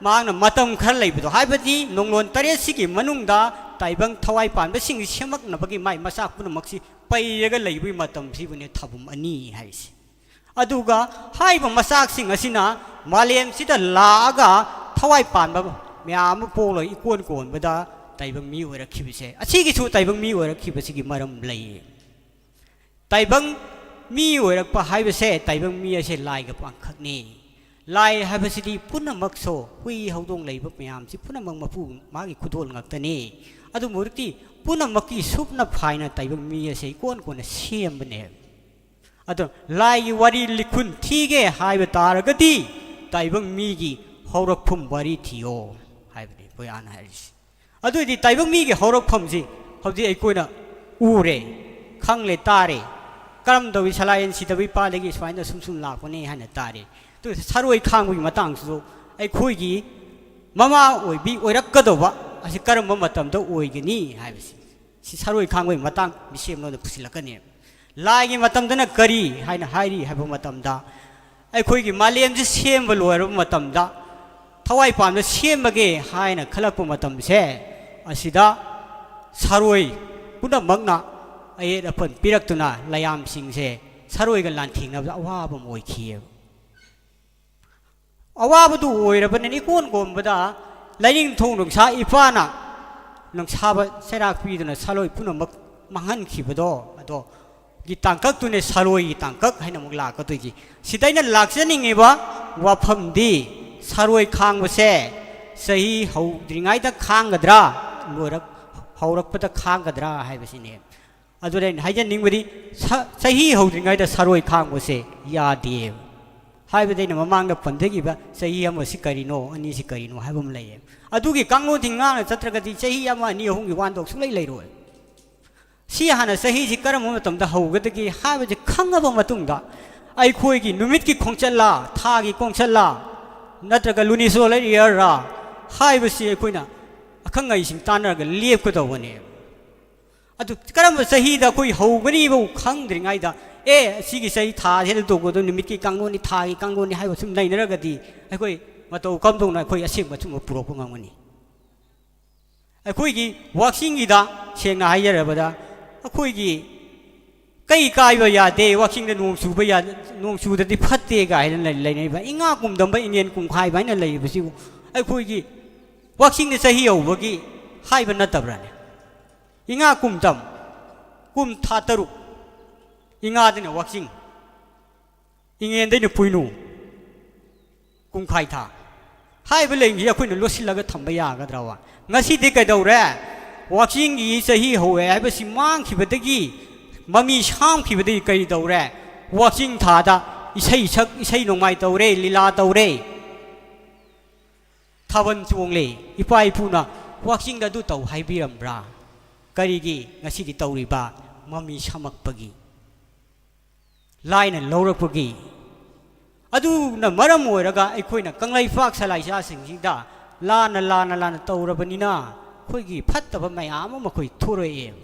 ꯃꯍꯥꯛꯅ ꯃꯇꯝ ꯈꯔ ꯂꯩꯕꯗꯣ, ꯍꯥꯏꯕꯗꯤ ꯅꯣꯡꯂꯣꯟ ꯇꯔꯦꯠꯁꯤꯒꯤ ꯃꯅꯨꯡꯗ ꯇꯥꯏꯕꯪ ꯊꯋꯥꯏ ꯄꯥꯟꯕꯁꯤꯡ ꯁꯦꯝꯃꯛꯅꯕꯒꯤ ꯃꯥꯏ ꯃꯆꯥꯛ ꯄꯨꯝꯅꯃꯛꯁꯤ ꯄꯩꯔꯒ ꯂꯩꯕꯒꯤ ꯃꯇꯝꯁꯤꯕꯨꯅꯦ ꯊꯥꯕꯨꯝ ꯑꯅꯤ ꯍꯥꯏꯔꯤꯁꯤ꯫ ꯑꯗꯨꯒ ꯍꯥꯏꯔꯤꯕ ꯃꯆꯥꯛꯁꯤꯡ ꯑꯁꯤꯅ ꯃꯥꯂꯦꯝꯁꯤꯗ ꯂꯥꯛꯑꯒ ꯊꯋꯥꯏ ꯄꯥꯟꯕ ꯃꯌꯥꯝ ꯑꯃ ꯄꯣꯛꯂꯒ ꯏꯀꯣꯟ ꯀꯣꯟꯕꯗ ꯇꯥꯏꯕꯪ ꯃꯤ ꯑꯣꯏꯔꯛꯈꯤꯕꯁꯦ, ꯑꯁꯤꯒꯤꯁꯨ ꯇꯥꯏꯕꯪ ꯃꯤ ꯑꯣꯏꯔꯛꯈꯤꯕꯁꯤꯒꯤ ꯃꯔꯝ ꯂꯩꯌꯦ꯫ ꯇꯥꯏꯕꯪ ꯃꯤ ꯑꯣꯏꯔꯛꯄ ꯍꯥꯏꯕꯁꯦ, ꯇꯥꯏꯕꯪ ꯃꯤ ꯑꯁꯦ ꯂꯥꯏꯒ ꯄꯥꯡꯈꯛꯅꯤ꯫ ꯂꯥꯏ ꯍꯥꯏꯕꯁꯤꯗꯤ ꯄꯨꯝꯅꯃꯛꯁꯨ, ꯍꯨꯏ ꯍꯧꯗꯣꯡ ꯂꯩꯕ ꯃꯌꯥꯝꯁꯤ ꯄꯨꯝꯅꯃꯛ ꯃꯄꯨ ꯃꯥꯒꯤ ꯈꯨꯗꯣꯜ ꯉꯥꯛꯇꯅꯤ꯫ ꯑꯗꯨꯕꯨ ꯍꯧꯖꯤꯛꯇꯤ ꯄꯨꯝꯅꯃꯛꯀꯤ ꯁꯨꯞꯅ ꯐꯥꯏꯅ ꯇꯥꯏꯕꯪ ꯃꯤ ꯑꯁꯦ ꯏꯀꯣꯟ ꯀꯣꯟꯅ ꯁꯦꯝꯕꯅꯦ꯫ ꯑꯗꯣ ꯂꯥꯏꯒꯤ ꯋꯥꯔꯤ ꯂꯤꯈꯨꯟ ꯊꯤꯒꯦ ꯍꯥꯏꯕ ꯇꯥꯔꯒꯗꯤ, ꯇꯥꯏꯕꯪ ꯃꯤꯒꯤ ꯍꯧꯔꯛꯐꯝ ꯋꯥꯔꯤ ꯊꯤꯌꯣ ꯍꯥꯏꯕꯅꯤ ꯑꯩꯈꯣꯏ ꯑꯥꯅ ꯍꯥꯏꯔꯤꯁꯤ꯫ ꯑꯗꯨꯑꯣꯏꯗꯤ ꯇꯥꯏꯕꯪ ꯃꯤꯒꯤ ꯍꯧꯔꯛꯐꯝꯁꯤ ꯍꯧꯖꯤꯛ ꯑꯩꯈꯣꯏꯅ ꯎꯔꯦ, ꯈꯪꯂꯦ, ꯇꯥꯔꯦ꯫ ꯀꯔꯝ ꯇꯧꯏ, ꯁꯂꯥꯏꯌꯦꯟ ꯁꯤꯗꯕꯩ ꯄꯥꯗꯒꯤ ꯁꯨꯃꯥꯏꯅ ꯁꯨꯝ ꯁꯨꯝ ꯂꯥꯛꯄꯅꯦ ꯍꯥꯏꯅ ꯇꯥꯔꯦ꯫ ꯑꯗꯨ ꯁꯥꯔꯣꯏ ꯈꯥꯡꯕꯒꯤ ꯃꯇꯥꯡꯁꯤꯁꯨ ꯑꯩꯈꯣꯏꯒꯤ ꯃꯃꯥ ꯑꯣꯏꯕꯤ ꯑꯣꯏꯔꯛꯀꯗꯧꯕ ꯑꯁꯤ ꯀꯔꯝꯕ ꯃꯇꯝꯗ ꯑꯣꯏꯒꯅꯤ ꯍꯥꯏꯕꯁꯤ, ꯁꯤ ꯁꯥꯔꯣꯏ ꯈꯥꯡꯕꯒꯤ ꯃꯇꯥꯡ ꯃꯤꯁꯦꯝꯂꯣꯟꯗ ꯄꯨꯁꯤꯜꯂꯛꯀꯅꯦꯕ꯫ ꯂꯥꯏꯒꯤ ꯃꯇꯝꯗꯅ ꯀꯔꯤ ꯍꯥꯏꯅ ꯍꯥꯏꯔꯤ ꯍꯥꯏꯕ ꯃꯇꯝꯗ, ꯑꯩꯈꯣꯏꯒꯤ ꯃꯥꯂꯦꯝꯁꯤ ꯁꯦꯝꯕ ꯂꯣꯏꯔꯕ ꯃꯇꯝꯗ, ꯊꯋꯥꯏ ꯄꯥꯟꯕ ꯁꯦꯝꯕꯒꯦ ꯍꯥꯏꯅ ꯈꯜꯂꯛꯄ ꯃꯇꯝꯁꯦ, ꯑꯁꯤꯗ ꯁꯥꯔꯣꯏ ꯄꯨꯝꯅꯃꯛꯅ ꯑꯌꯦꯠ ꯑꯄꯟ ꯄꯤꯔꯛꯇꯨꯅ ꯂꯥꯏꯌꯥꯝꯁꯤꯡꯁꯦ ꯁꯥꯔꯣꯏꯒ ꯂꯥꯟꯊꯦꯡꯅꯕꯗ ꯑꯋꯥꯕ ꯑꯃ ꯑꯣꯏꯈꯤꯑꯕ꯫ ꯑꯋꯥꯕꯗꯨ ꯑꯣꯏꯔꯕꯅꯤꯅ ꯏꯀꯣꯟ ꯀꯣꯟꯕꯗ ꯂꯥꯏꯅꯤꯡꯊꯧ ꯅꯣꯡꯁꯥ ꯏꯄꯥꯅ ꯅꯣꯡꯁꯥꯕ ꯆꯩꯔꯥꯛ ꯄꯤꯗꯨꯅ ꯁꯥꯔꯣꯏ ꯄꯨꯝꯅꯃꯛ ꯃꯥꯡꯍꯟꯈꯤꯕꯗꯣ, ꯑꯗꯣ ꯒꯤ ꯇꯥꯡꯀꯛꯇꯨꯅꯦ ꯁꯥꯔꯣꯏꯒꯤ ꯇꯥꯡꯀꯛ ꯍꯥꯏꯅ ꯑꯃꯨꯛ ꯂꯥꯛꯀꯗꯣꯏꯁꯤ꯫ ꯁꯤꯗ ꯑꯩꯅ ꯂꯥꯛꯆꯅꯤꯡꯉꯤꯕ ꯋꯥꯐꯝꯗꯤ, ꯁꯥꯔꯣꯏ ꯈꯥꯡꯕꯁꯦ ꯆꯍꯤ ꯍꯧꯗ꯭ꯔꯤꯉꯩꯗ ꯈꯥꯡꯒꯗ꯭ꯔꯥ, ꯂꯣꯏꯔꯛ-, ꯍꯧꯔꯛꯄꯗ ꯈꯥꯡꯒꯗ꯭ꯔꯥ ꯍꯥꯏꯕꯁꯤꯅꯦ꯫ ꯑꯗꯨꯅ ꯑꯩꯅ ꯍꯥꯏꯖꯅꯤꯡꯕꯗꯤ, ꯁ-, ꯆꯍꯤ ꯍꯧꯗ꯭ꯔꯤꯉꯩꯗ ꯁꯥꯔꯣꯏ ꯈꯥꯡꯕꯁꯦ ꯌꯥꯗꯦꯕ꯫ ꯍꯥꯏꯕꯗꯤ ꯑꯩꯅ ꯃꯃꯥꯡꯗ ꯄꯟꯖꯈꯤꯕ ꯆꯍꯤ ꯑꯃꯁꯤ ꯀꯔꯤꯅꯣ, ꯑꯅꯤꯁꯤ ꯀꯔꯤꯅꯣ ꯍꯥꯏꯕ ꯑꯃ ꯂꯩꯌꯦ꯫ ꯑꯗꯨꯒꯤ ꯀꯥꯡꯂꯣꯟꯁꯤ ꯉꯥꯛꯅ ꯆꯠꯇ꯭ꯔꯒꯗꯤ ꯆꯍꯤ ꯑꯃ, ꯑꯅꯤ, ꯑꯍꯨꯝꯒꯤ ꯋꯥꯟꯗꯣꯛ ꯁꯨꯡꯂꯩ ꯂꯩꯔꯣꯏ꯫ ꯁꯤ ꯍꯥꯟꯅ ꯆꯍꯤꯁꯤ ꯀꯔꯝꯕ ꯃꯇꯝꯗ ꯍꯧꯒꯗꯒꯦ ꯍꯥꯏꯕꯁꯤ ꯈꯪꯉꯕ ꯃꯇꯨꯡꯗ, ꯑꯩꯈꯣꯏꯒꯤ ꯅꯨꯃꯤꯠꯀꯤ ꯈꯣꯡꯆꯠꯂꯥ, ꯊꯥꯒꯤ ꯈꯣꯡꯆꯠꯂꯥ, ꯅꯠꯇ꯭ꯔꯒ ꯂꯨꯅꯤꯁꯣꯂꯔ ꯏꯌꯔꯔꯥ ꯍꯥꯏꯕꯁꯤ ꯑꯩꯈꯣꯏꯅ ꯑꯈꯪ ꯑꯍꯩꯁꯤꯡ ꯇꯥꯟꯅꯔꯒ ꯂꯦꯞꯀꯗꯧꯕꯅꯦꯕ꯫ ꯑꯗꯨ ꯀꯔꯝꯕ ꯆꯍꯤꯗ ꯑꯩꯈꯣꯏ ꯍꯧꯒꯅꯤꯕꯨ ꯈꯪꯗ꯭ꯔꯤꯉꯩꯗ, "ꯑꯦ, ꯁꯤꯒꯤ ꯆꯍꯤ ꯊꯥꯁꯤꯗ ꯇꯧꯒꯗꯕ ꯅꯨꯃꯤꯠꯀꯤ ꯀꯥꯡꯂꯣꯟꯅꯤ, ꯊꯥꯒꯤ ꯀꯥꯡꯂꯣꯟꯅꯤ" ꯍꯥꯏꯕ ꯁꯨꯝ ꯂꯩꯅꯔꯒꯗꯤ, ꯑꯩꯈꯣꯏ ꯃꯇꯧ ꯀꯝꯗꯧꯅ ꯑꯩꯈꯣꯏ ꯑꯁꯦꯡꯕ ꯑꯆꯨꯝꯕ ꯄꯨꯔꯛꯄ ꯉꯝꯒꯅꯤ? ꯑꯩꯈꯣꯏꯒꯤ ꯋꯥꯛꯆꯤꯡꯒꯤꯗ ꯁꯦꯡꯅ ꯍꯥꯏꯖꯔꯕꯗ, ꯑꯩꯈꯣꯏꯒꯤ ꯀꯩ ꯀꯥꯏꯕ ꯌꯥꯗꯦ, ꯋꯥꯛꯆꯤꯡꯗ ꯅꯣꯡ ꯆꯨꯕ ꯌꯥ-, ꯅꯣꯡ ꯆꯨꯗ꯭ꯔꯗꯤ ꯐꯠꯇꯦ ꯀꯥꯏꯅ ꯂꯩ-, ꯂꯩꯅꯔꯤꯕ, ꯏꯉꯥ ꯀꯨꯝꯗꯝꯕ ꯏꯉꯦꯟ ꯀꯨꯝꯈꯥꯏꯕ ꯍꯥꯏꯅ ꯂꯩꯔꯤꯕꯁꯤꯕꯨ ꯑꯩꯈꯣꯏꯒꯤ ꯋꯥꯛꯆꯤꯡꯗ ꯆꯍꯤ ꯍꯧꯕꯒꯤ ꯍꯥꯏꯕ ꯅꯠꯇꯕ꯭ꯔꯥꯅꯦ? ꯏꯉꯥ ꯀꯨꯝꯗꯝ, ꯀꯨꯝ ꯊꯥ ꯇꯔꯨꯛ, ꯏꯉꯥꯗꯅ ꯋꯥꯛꯆꯤꯡ, ꯏꯉꯦꯟꯗꯩꯅ ꯄꯣꯏꯅꯨ, ꯀꯨꯝꯈꯥꯏ ꯊꯥ ꯍꯥꯏꯕ ꯂꯩꯁꯤ ꯑꯩꯈꯣꯏꯅ ꯂꯣꯠꯁꯤꯜꯂꯒ ꯊꯝꯕ ꯌꯥꯒꯗ꯭ꯔꯕ? ꯉꯁꯤꯗꯤ ꯀꯩꯗꯧꯔꯦ? ꯋꯥꯛꯆꯤꯡꯒꯤ ꯆꯍꯤ ꯍꯧꯋꯦ ꯍꯥꯏꯕꯁꯤ ꯃꯥꯡꯈꯤꯕꯗꯒꯤ, ꯃꯃꯤ ꯁꯥꯝꯈꯤꯕꯗꯒꯤ ꯀꯔꯤ ꯇꯧꯔꯦ? ꯋꯥꯛꯆꯤꯡ ꯊꯥꯗ ꯏꯁꯩ ꯁꯛ, ꯏꯁꯩ ꯅꯣꯡꯃꯥꯏ ꯇꯧꯔꯦ, ꯂꯤꯂꯥ ꯇꯧꯔꯦ, ꯊꯥꯕꯜ ꯆꯣꯡꯂꯦ꯫ ꯏꯄꯥ ꯏꯄꯨꯅ ꯋꯥꯛꯆꯤꯡꯗ ꯑꯗꯨ ꯇꯧ ꯍꯥꯏꯕꯤꯔꯝꯕ꯭ꯔꯥ? ꯀꯔꯤꯒꯤ ꯉꯁꯤꯗꯤ ꯇꯧꯔꯤꯕ? ꯃꯃꯤ ꯁꯥꯃꯛꯄꯒꯤ, ꯂꯥꯏꯅ ꯂꯧꯔꯛꯄꯒꯤ꯫ ꯑꯗꯨꯅ ꯃꯔꯝ ꯑꯣꯏꯔꯒ ꯑꯩꯈꯣꯏꯅ ꯀꯪꯂꯩꯄꯥꯛ ꯁꯂꯥꯏꯁꯥꯁꯤꯡꯁꯤꯗ ꯂꯥꯟꯅ, ꯂꯥꯟꯅ, ꯂꯥꯟꯅ ꯇꯧꯔꯕꯅꯤꯅ ꯑꯩꯈꯣꯏꯒꯤ ꯐꯠꯇꯕ ꯃꯌꯥꯝ ꯑꯃ ꯑꯩꯈꯣꯏ ꯊꯣꯔꯛꯑꯦꯕ꯫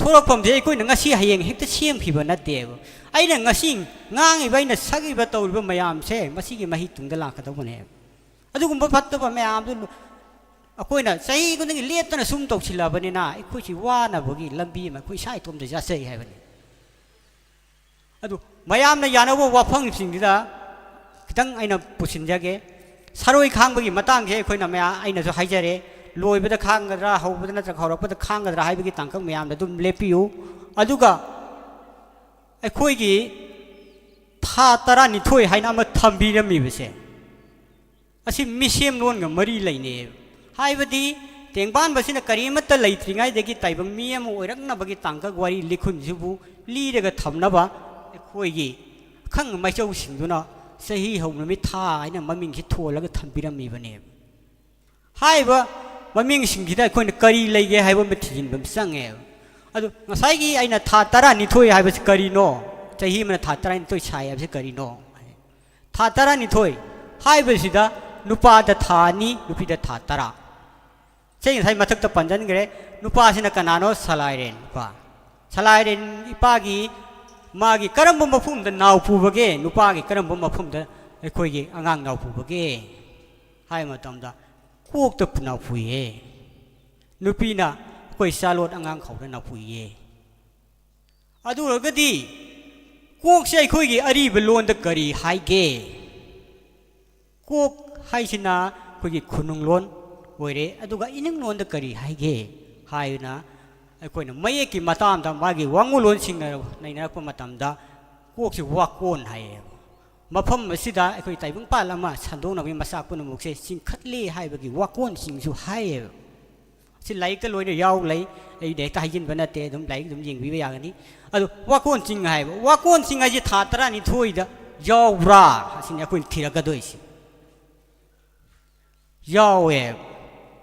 ꯊꯣꯔꯛꯐꯝꯁꯦ ꯑꯩꯈꯣꯏꯅ ꯉꯁꯤ ꯍꯌꯦꯡ ꯍꯦꯛꯇ ꯁꯦꯝꯈꯤꯕ ꯅꯠꯇꯦꯕ꯫ ꯑꯩꯅ ꯉꯁꯤ ꯉꯥꯡꯉꯤꯕ, ꯑꯩꯅ ꯁꯛꯏꯕ, ꯇꯧꯔꯤꯕ ꯃꯌꯥꯝꯁꯦ ꯃꯁꯤꯒꯤ ꯃꯍꯩ ꯇꯨꯡꯗ ꯂꯥꯛꯀꯗꯧꯕꯅꯦꯕ꯫ ꯑꯗꯨꯒꯨꯝꯕ ꯐꯠꯇꯕ ꯃꯌꯥꯝꯗꯨ ꯑꯩꯈꯣꯏꯅ ꯆꯍꯤ ꯈꯨꯗꯤꯡꯒꯤ ꯂꯦꯞꯇꯅ ꯁꯨꯝ ꯇꯧꯁꯤꯜꯂꯛꯑꯕꯅꯤꯅ ꯑꯩꯈꯣꯏꯁꯤ ꯋꯥꯅꯕꯒꯤ ꯂꯝꯕꯤ ꯑꯃ ꯑꯩꯈꯣꯏ ꯏꯁꯥ ꯏꯇꯣꯝꯇ ꯆꯠꯆꯩ ꯍꯥꯏꯕꯅꯤ꯫ ꯑꯗꯨ ꯃꯌꯥꯝꯅ ꯌꯥꯅꯕ ꯋꯥꯐꯝꯁꯤꯡꯁꯤꯗ ꯈꯤꯇꯪ ꯑꯩꯅ ꯄꯨꯁꯤꯟꯖꯒꯦ꯫ ꯁꯔꯣꯏ ꯈꯥꯡꯕꯒꯤ ꯃꯇꯥꯡꯁꯦ ꯑꯩꯈꯣꯏꯅ ꯃꯌꯥꯝ, ꯑꯩꯅꯁꯨ ꯍꯥꯏꯖꯔꯦ, ꯂꯣꯏꯕꯗ ꯈꯥꯡꯒꯗ꯭ꯔꯥ, ꯍꯧꯕꯗ ꯅꯠꯇ꯭ꯔꯒ ꯍꯧꯔꯛꯄꯗ ꯈꯥꯡꯒꯗ꯭ꯔꯥ ꯍꯥꯏꯕꯒꯤ ꯇꯥꯡꯀꯛ ꯃꯌꯥꯝꯗ ꯑꯗꯨꯝ ꯂꯦꯞꯄꯤꯌꯨ꯫ ꯑꯗꯨꯒ ꯑꯩꯈꯣꯏꯒꯤ ꯊꯥ ꯇꯔꯥꯅꯤꯊꯣꯏ ꯍꯥꯏꯅ ꯑꯃ ꯊꯝꯕꯤꯔꯝꯃꯤꯕꯁꯦ, ꯑꯁꯤ ꯃꯤꯁꯦꯝꯂꯣꯟꯒ ꯃꯔꯤ ꯂꯩꯅꯩꯌꯦꯕ꯫ ꯍꯥꯏꯕꯗꯤ ꯇꯦꯡꯕꯥꯟꯕꯁꯤꯅ ꯀꯔꯤꯃꯠꯇ ꯂꯩꯇ꯭ꯔꯤꯉꯩꯗꯒꯤ ꯇꯥꯏꯕꯪ ꯃꯤ ꯑꯃ ꯑꯣꯏꯔꯛꯅꯕꯒꯤ ꯇꯥꯡꯀꯛ ꯋꯥꯔꯤ ꯂꯤꯈꯨꯟꯁꯤꯕꯨ ꯂꯤꯔꯒ ꯊꯝꯅꯕ ꯑꯩꯈꯣꯏꯒꯤ ꯑꯈꯪ ꯃꯥꯏꯆꯧꯁꯤꯡꯗꯨꯅ ꯆꯍꯤ ꯍꯧ ꯅꯨꯃꯤꯠ ꯊꯥ ꯍꯥꯏꯅ ꯃꯃꯤꯡꯁꯤ ꯊꯣꯜꯂꯒ ꯊꯝꯕꯤꯔꯝꯃꯤꯕꯅꯦꯕ꯫ ꯍꯥꯏꯔꯤꯕ ꯃꯃꯤꯡꯁꯤꯡꯁꯤꯗ ꯑꯩꯈꯣꯏꯅ ꯀꯔꯤ ꯂꯩꯒꯦ ꯍꯥꯏꯕ ꯑꯃ ꯊꯤꯖꯤꯟꯕ ꯑꯃ ꯆꯪꯉꯦꯕ꯫ ꯑꯗꯨ ꯉꯁꯥꯏꯒꯤ ꯑꯩꯅ ꯊꯥ ꯇꯔꯥꯅꯤꯊꯣꯏ ꯍꯥꯏꯕꯁꯤ ꯀꯔꯤꯅꯣ? ꯆꯍꯤ ꯑꯃꯅ ꯊꯥ ꯇꯔꯥꯅꯤꯊꯣꯏ ꯁꯥꯏ ꯍꯥꯏꯕꯁꯤ ꯀꯔꯤꯅꯣ? ꯊꯥ ꯇꯔꯥꯅꯤꯊꯣꯏ ꯍꯥꯏꯕꯁꯤꯗ ꯅꯨꯄꯥꯗ ꯊꯥ ꯑꯅꯤ, ꯅꯨꯄꯤꯗ ꯊꯥ ꯇꯔꯥ꯫ ꯁꯤ ꯉꯁꯥꯏ ꯃꯊꯛꯇ ꯄꯟꯖꯟꯈ꯭ꯔꯦ꯫ ꯅꯨꯄꯥꯁꯤꯅ ꯀꯅꯥꯅꯣ? ꯁꯂꯥꯏꯔꯦꯟ ꯅꯨꯄꯥ꯫ ꯁꯂꯥꯏꯔꯦꯟ ꯏꯄꯥꯒꯤ, ꯃꯥꯒꯤ ꯀꯔꯝꯕ ꯃꯐꯝꯗ ꯅꯥꯎ ꯄꯨꯕꯒꯦ? ꯅꯨꯄꯥꯒꯤ ꯀꯔꯝꯕ ꯃꯐꯝꯗ ꯑꯩꯈꯣꯏꯒꯤ ꯑꯉꯥꯡ ꯅꯥꯎ ꯄꯨꯕꯒꯦ ꯍꯥꯏꯕ ꯃꯇꯝꯗ, ꯀꯣꯛꯇ ꯅꯥꯎꯐꯨꯏꯌꯦ꯫ ꯅꯨꯄꯤꯅ ꯑꯩꯈꯣꯏ ꯆꯥꯂꯣꯠ ꯑꯉꯥꯡ ꯈꯧꯗ ꯅꯥꯎꯐꯨꯏꯌꯦ꯫ ꯑꯗꯨ ꯑꯣꯏꯔꯒꯗꯤ ꯀꯣꯛꯁꯦ ꯑꯩꯈꯣꯏꯒꯤ ꯑꯔꯤꯕ ꯂꯣꯟꯗ ꯀꯔꯤ ꯍꯥꯏꯒꯦ? ꯀꯣꯛ ꯍꯥꯏꯁꯤꯅ ꯑꯩꯈꯣꯏꯒꯤ ꯈꯨꯅꯨꯡ ꯂꯣꯟ ꯑꯣꯏꯔꯦ꯫ ꯑꯗꯨꯒ ꯏꯅꯤꯡ ꯂꯣꯟꯗ ꯀꯔꯤ ꯍꯥꯏꯒꯦ ꯍꯥꯏꯅ ꯑꯩꯈꯣꯏꯅ ꯃꯌꯦꯛꯀꯤ ꯃꯇꯥꯡꯗ ꯃꯥꯒꯤ ꯋꯥꯉꯨꯂꯣꯟꯁꯤꯡꯅ ꯅꯩꯅꯔꯛꯄ ꯃꯇꯝꯗ ꯀꯣꯛꯁꯤ ꯋꯥꯀꯣꯟ ꯍꯥꯏꯌꯦꯕ꯫ ꯃꯐꯝ ꯑꯁꯤꯗ ꯑꯩꯈꯣꯏ ꯇꯥꯏꯕꯪꯄꯥꯟ ꯑꯃ ꯁꯟꯗꯣꯛꯅꯕꯒꯤ ꯃꯆꯥꯛ ꯄꯨꯝꯅꯃꯛꯁꯦ ꯆꯤꯡꯈꯠꯂꯤ ꯍꯥꯏꯕꯒꯤ ꯋꯥꯀꯣꯟꯁꯤꯡꯁꯨ ꯍꯥꯏꯌꯦꯕ꯫ ꯁꯤ ꯂꯥꯏꯔꯤꯛꯇ ꯂꯣꯏꯅ ꯌꯥꯎ ꯂꯩ꯫ ꯑꯩꯗꯤ ꯍꯦꯛꯇ ꯍꯥꯏꯖꯤꯟꯕ ꯅꯠꯇꯦ, ꯑꯗꯨꯝ ꯂꯥꯏꯔꯤꯛ ꯑꯗꯨꯝ ꯌꯦꯡꯕꯤꯕ ꯌꯥꯒꯅꯤ꯫ ꯑꯗꯣ ꯋꯥꯀꯣꯟ ꯆꯤꯡ ꯍꯥꯏꯕ, ꯋꯥꯀꯣꯟ ꯆꯤꯡ ꯍꯥꯏꯁꯦ ꯊꯥ ꯇꯔꯥꯅꯤꯊꯣꯏꯗ ꯌꯥꯎꯕ꯭ꯔꯥ? ꯑꯁꯤꯅꯤ ꯑꯩꯈꯣꯏꯅ ꯊꯤꯔꯛꯀꯗꯣꯏꯁꯦ꯫ ꯌꯥꯎꯋꯦ꯫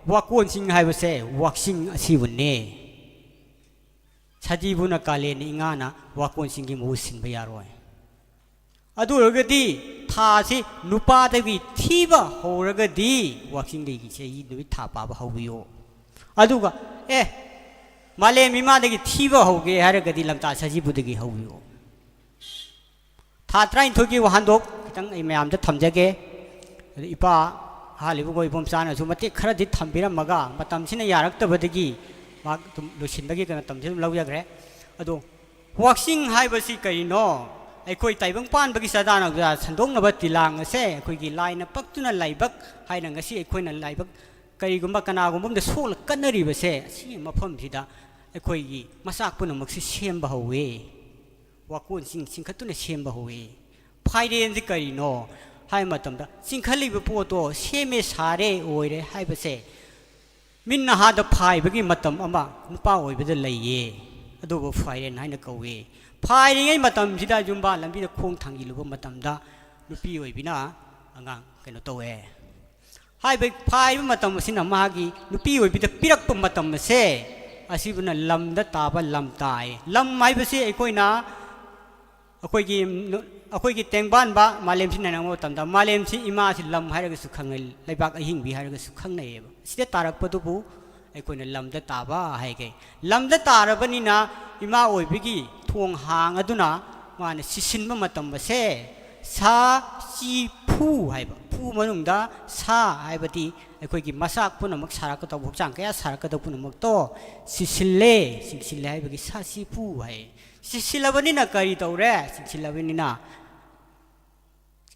ꯋꯥꯀꯣꯟ ꯆꯤꯡ ꯍꯥꯏꯕꯁꯦ ꯋꯥꯛꯆꯤꯡ ꯑꯁꯤꯕꯨꯅꯦ꯫ ꯁꯖꯤꯕꯨꯅ ꯀꯥꯂꯦꯟ ꯏꯉꯥꯅ ꯋꯥꯀꯣꯟ ꯆꯤꯡꯒꯤ ꯃꯍꯨꯠ ꯁꯤꯟꯕ ꯌꯥꯔꯣꯏ꯫ ꯑꯗꯨ ꯑꯣꯏꯔꯒꯗꯤ ꯊꯥꯁꯤ ꯅꯨꯄꯥꯗꯒꯤ ꯊꯤꯕ ꯍꯧꯔꯒꯗꯤ ꯋꯥꯛꯆꯤꯡ ꯂꯩꯒꯤꯁꯦ ꯅꯨꯃꯤꯠ ꯊꯥ ꯄꯥꯕ ꯍꯧꯕꯤꯌꯣ꯫ ꯑꯗꯨꯒ ꯑꯦ, ꯃꯥꯂꯦꯝ ꯏꯃꯥꯗꯒꯤ ꯊꯤꯕ ꯍꯧꯒꯦ ꯍꯥꯏꯔꯒꯗꯤ ꯂꯝꯇꯥ ꯁꯖꯤꯕꯨꯗꯒꯤ ꯍꯧꯕꯤꯌꯣ꯫ ꯊꯥ ꯇꯔꯥꯅꯤꯊꯣꯏꯒꯤ ꯋꯥꯍꯟꯊꯣꯛ ꯈꯤꯇꯪ ꯑꯩ ꯃꯌꯥꯝꯗ ꯊꯝꯖꯒꯦ꯫ ꯑꯗꯨ ꯏꯄꯥ ꯍꯥꯜꯂꯤꯕ ꯏꯕꯣꯝꯆꯥꯅꯁꯨ ꯃꯇꯦꯛ ꯈꯔꯗꯤ ꯊꯝꯕꯤꯔꯝꯃꯒ ꯃꯇꯝꯁꯤꯅ ꯌꯥꯔꯛꯇꯕꯗꯒꯤ ꯃꯍꯥꯛ ꯑꯗꯨꯝ ꯂꯣꯏꯁꯤꯟꯕꯒꯤ ꯃꯇꯝꯁꯤ ꯑꯗꯨꯝ ꯂꯧꯖꯈ꯭ꯔꯦ꯫ ꯑꯗꯣ ꯋꯥꯛꯆꯤꯡ ꯍꯥꯏꯕꯁꯤ ꯀꯔꯤꯅꯣ? ꯑꯩꯈꯣꯏ ꯇꯥꯏꯕꯪ ꯄꯥꯟꯕꯒꯤ ꯆꯥꯗꯥ ꯅꯥꯎꯗꯥ ꯁꯟꯗꯣꯛꯅꯕ ꯇꯤꯂꯥꯡ ꯑꯁꯦ ꯑꯩꯈꯣꯏꯒꯤ ꯂꯥꯏꯅ ꯄꯛꯇꯨꯅ ꯂꯥꯏꯕꯛ ꯍꯥꯏꯅ ꯉꯁꯤ ꯑꯩꯈꯣꯏꯅ ꯂꯥꯏꯕꯛ ꯀꯔꯤꯒꯨꯝꯕ ꯀꯅꯥꯒꯨꯝꯕ ꯑꯃꯗ ꯁꯣꯛꯂ ꯀꯠꯅꯔꯤꯕꯁꯦ ꯑꯁꯤꯒꯤ ꯃꯐꯝꯁꯤꯗ ꯑꯩꯈꯣꯏꯒꯤ ꯃꯆꯥꯛ ꯄꯨꯝꯅꯃꯛꯁꯤ ꯁꯦꯝꯕ ꯍꯧꯋꯤ꯫ ꯋꯥꯀꯣꯟꯁꯤꯡ ꯆꯤꯡꯈꯠꯇꯨꯅ ꯁꯦꯝꯕ ꯍꯧꯋꯤ꯫ ꯐꯥꯏꯔꯦꯟꯁꯤ ꯀꯔꯤꯅꯣ ꯍꯥꯏꯕ ꯃꯇꯝꯗ ꯆꯤꯡꯈꯠꯂꯤꯕ ꯄꯣꯠꯇꯣ ꯁꯦꯝꯃꯦ ꯁꯥꯔꯦ ꯑꯣꯏꯔꯦ ꯍꯥꯏꯕꯁꯦ ꯃꯤꯠ ꯅꯍꯥꯗ ꯐꯥꯏꯕꯒꯤ ꯃꯇꯝ ꯑꯃ ꯅꯨꯄꯥ ꯑꯣꯏꯕꯗ ꯂꯩꯌꯦ꯫ ꯑꯗꯨꯕꯨ ꯐꯥꯏꯔꯦꯟ ꯍꯥꯏꯅ ꯀꯧꯏ꯫ ꯐꯥꯏꯔꯤꯉꯩ ꯃꯇꯝꯁꯤꯗ ꯌꯨꯝꯕꯥ ꯂꯝꯕꯤꯗ ꯈꯣꯡ ꯊꯥꯡꯖꯤꯜꯂꯨꯕ ꯃꯇꯝꯗ ꯅꯨꯄꯤ ꯑꯣꯏꯕꯤꯅ ꯑꯉꯥꯡ ꯀꯩꯅꯣ ꯇꯧꯋꯦ꯫ ꯍꯥꯏꯕ ꯐꯥꯏꯕ ꯃꯇꯝ ꯑꯁꯤꯅ ꯃꯥꯒꯤ ꯅꯨꯄꯤ ꯑꯣꯏꯕꯤꯗ ꯄꯤꯔꯛꯄ ꯃꯇꯝ ꯑꯁꯦ ꯑꯁꯤꯕꯨꯅ ꯂꯝꯗ ꯇꯥꯕ ꯂꯝ ꯇꯥꯏ꯫ ꯂꯝ ꯍꯥꯏꯕꯁꯤ ꯑꯩꯈꯣꯏꯅ ꯑꯩꯈꯣꯏꯒꯤ ꯅꯨ-, ꯑꯩꯈꯣꯏꯒꯤ ꯇꯦꯡꯕꯥꯟꯕ ꯃꯥꯂꯦꯝꯁꯤ ꯅꯩꯅꯕ ꯃꯇꯝꯗ ꯃꯥꯂꯦꯝꯁꯤ ꯏꯃꯥꯁꯤ ꯂꯝ ꯍꯥꯏꯔꯒꯁꯨ ꯈꯪꯅꯩ, ꯂꯩꯕꯥꯛ ꯑꯍꯤꯡꯕꯤ ꯍꯥꯏꯔꯒꯁꯨ ꯈꯪꯅꯩꯌꯦꯕ꯫ ꯁꯤꯗ ꯇꯥꯔꯛꯄꯗꯨꯕꯨ ꯑꯩꯈꯣꯏꯅ ꯂꯝꯗ ꯇꯥꯕ ꯍꯥꯏꯒꯦ꯫ ꯂꯝꯗ ꯇꯥꯔꯕꯅꯤꯅ ꯏꯃꯥ ꯑꯣꯏꯕꯤꯒꯤ ꯊꯣꯡ ꯍꯥꯡ ꯑꯗꯨꯅ ꯃꯥꯅ ꯁꯤꯁꯤꯟꯕ ꯃꯇꯝ ꯑꯁꯦ ꯁꯥ, ꯆꯤ, ꯐꯨ ꯍꯥꯏꯕ, ꯐꯨ ꯃꯅꯨꯡꯗ ꯁꯥ ꯍꯥꯏꯕꯗꯤ ꯑꯩꯈꯣꯏꯒꯤ ꯃꯆꯥꯛ ꯄꯨꯝꯅꯃꯛ ꯁꯥꯔꯛꯀꯗꯧꯕ, ꯍꯛꯆꯥꯡ ꯀꯌꯥ ꯁꯥꯔꯛꯀꯗꯧꯕ ꯄꯨꯝꯅꯃꯛꯇꯣ ꯁꯤꯁꯤꯜꯂꯦ, ꯁꯤꯁꯤꯜꯂꯦ ꯍꯥꯏꯕꯒꯤ ꯁꯥꯁꯤ ꯐꯨ ꯍꯥꯏ꯫ ꯁꯤꯁꯤꯜꯂꯕꯅꯤꯅ ꯀꯔꯤ ꯇꯧꯔꯦ? ꯁꯤꯁꯤꯜꯂꯕꯅꯤꯅ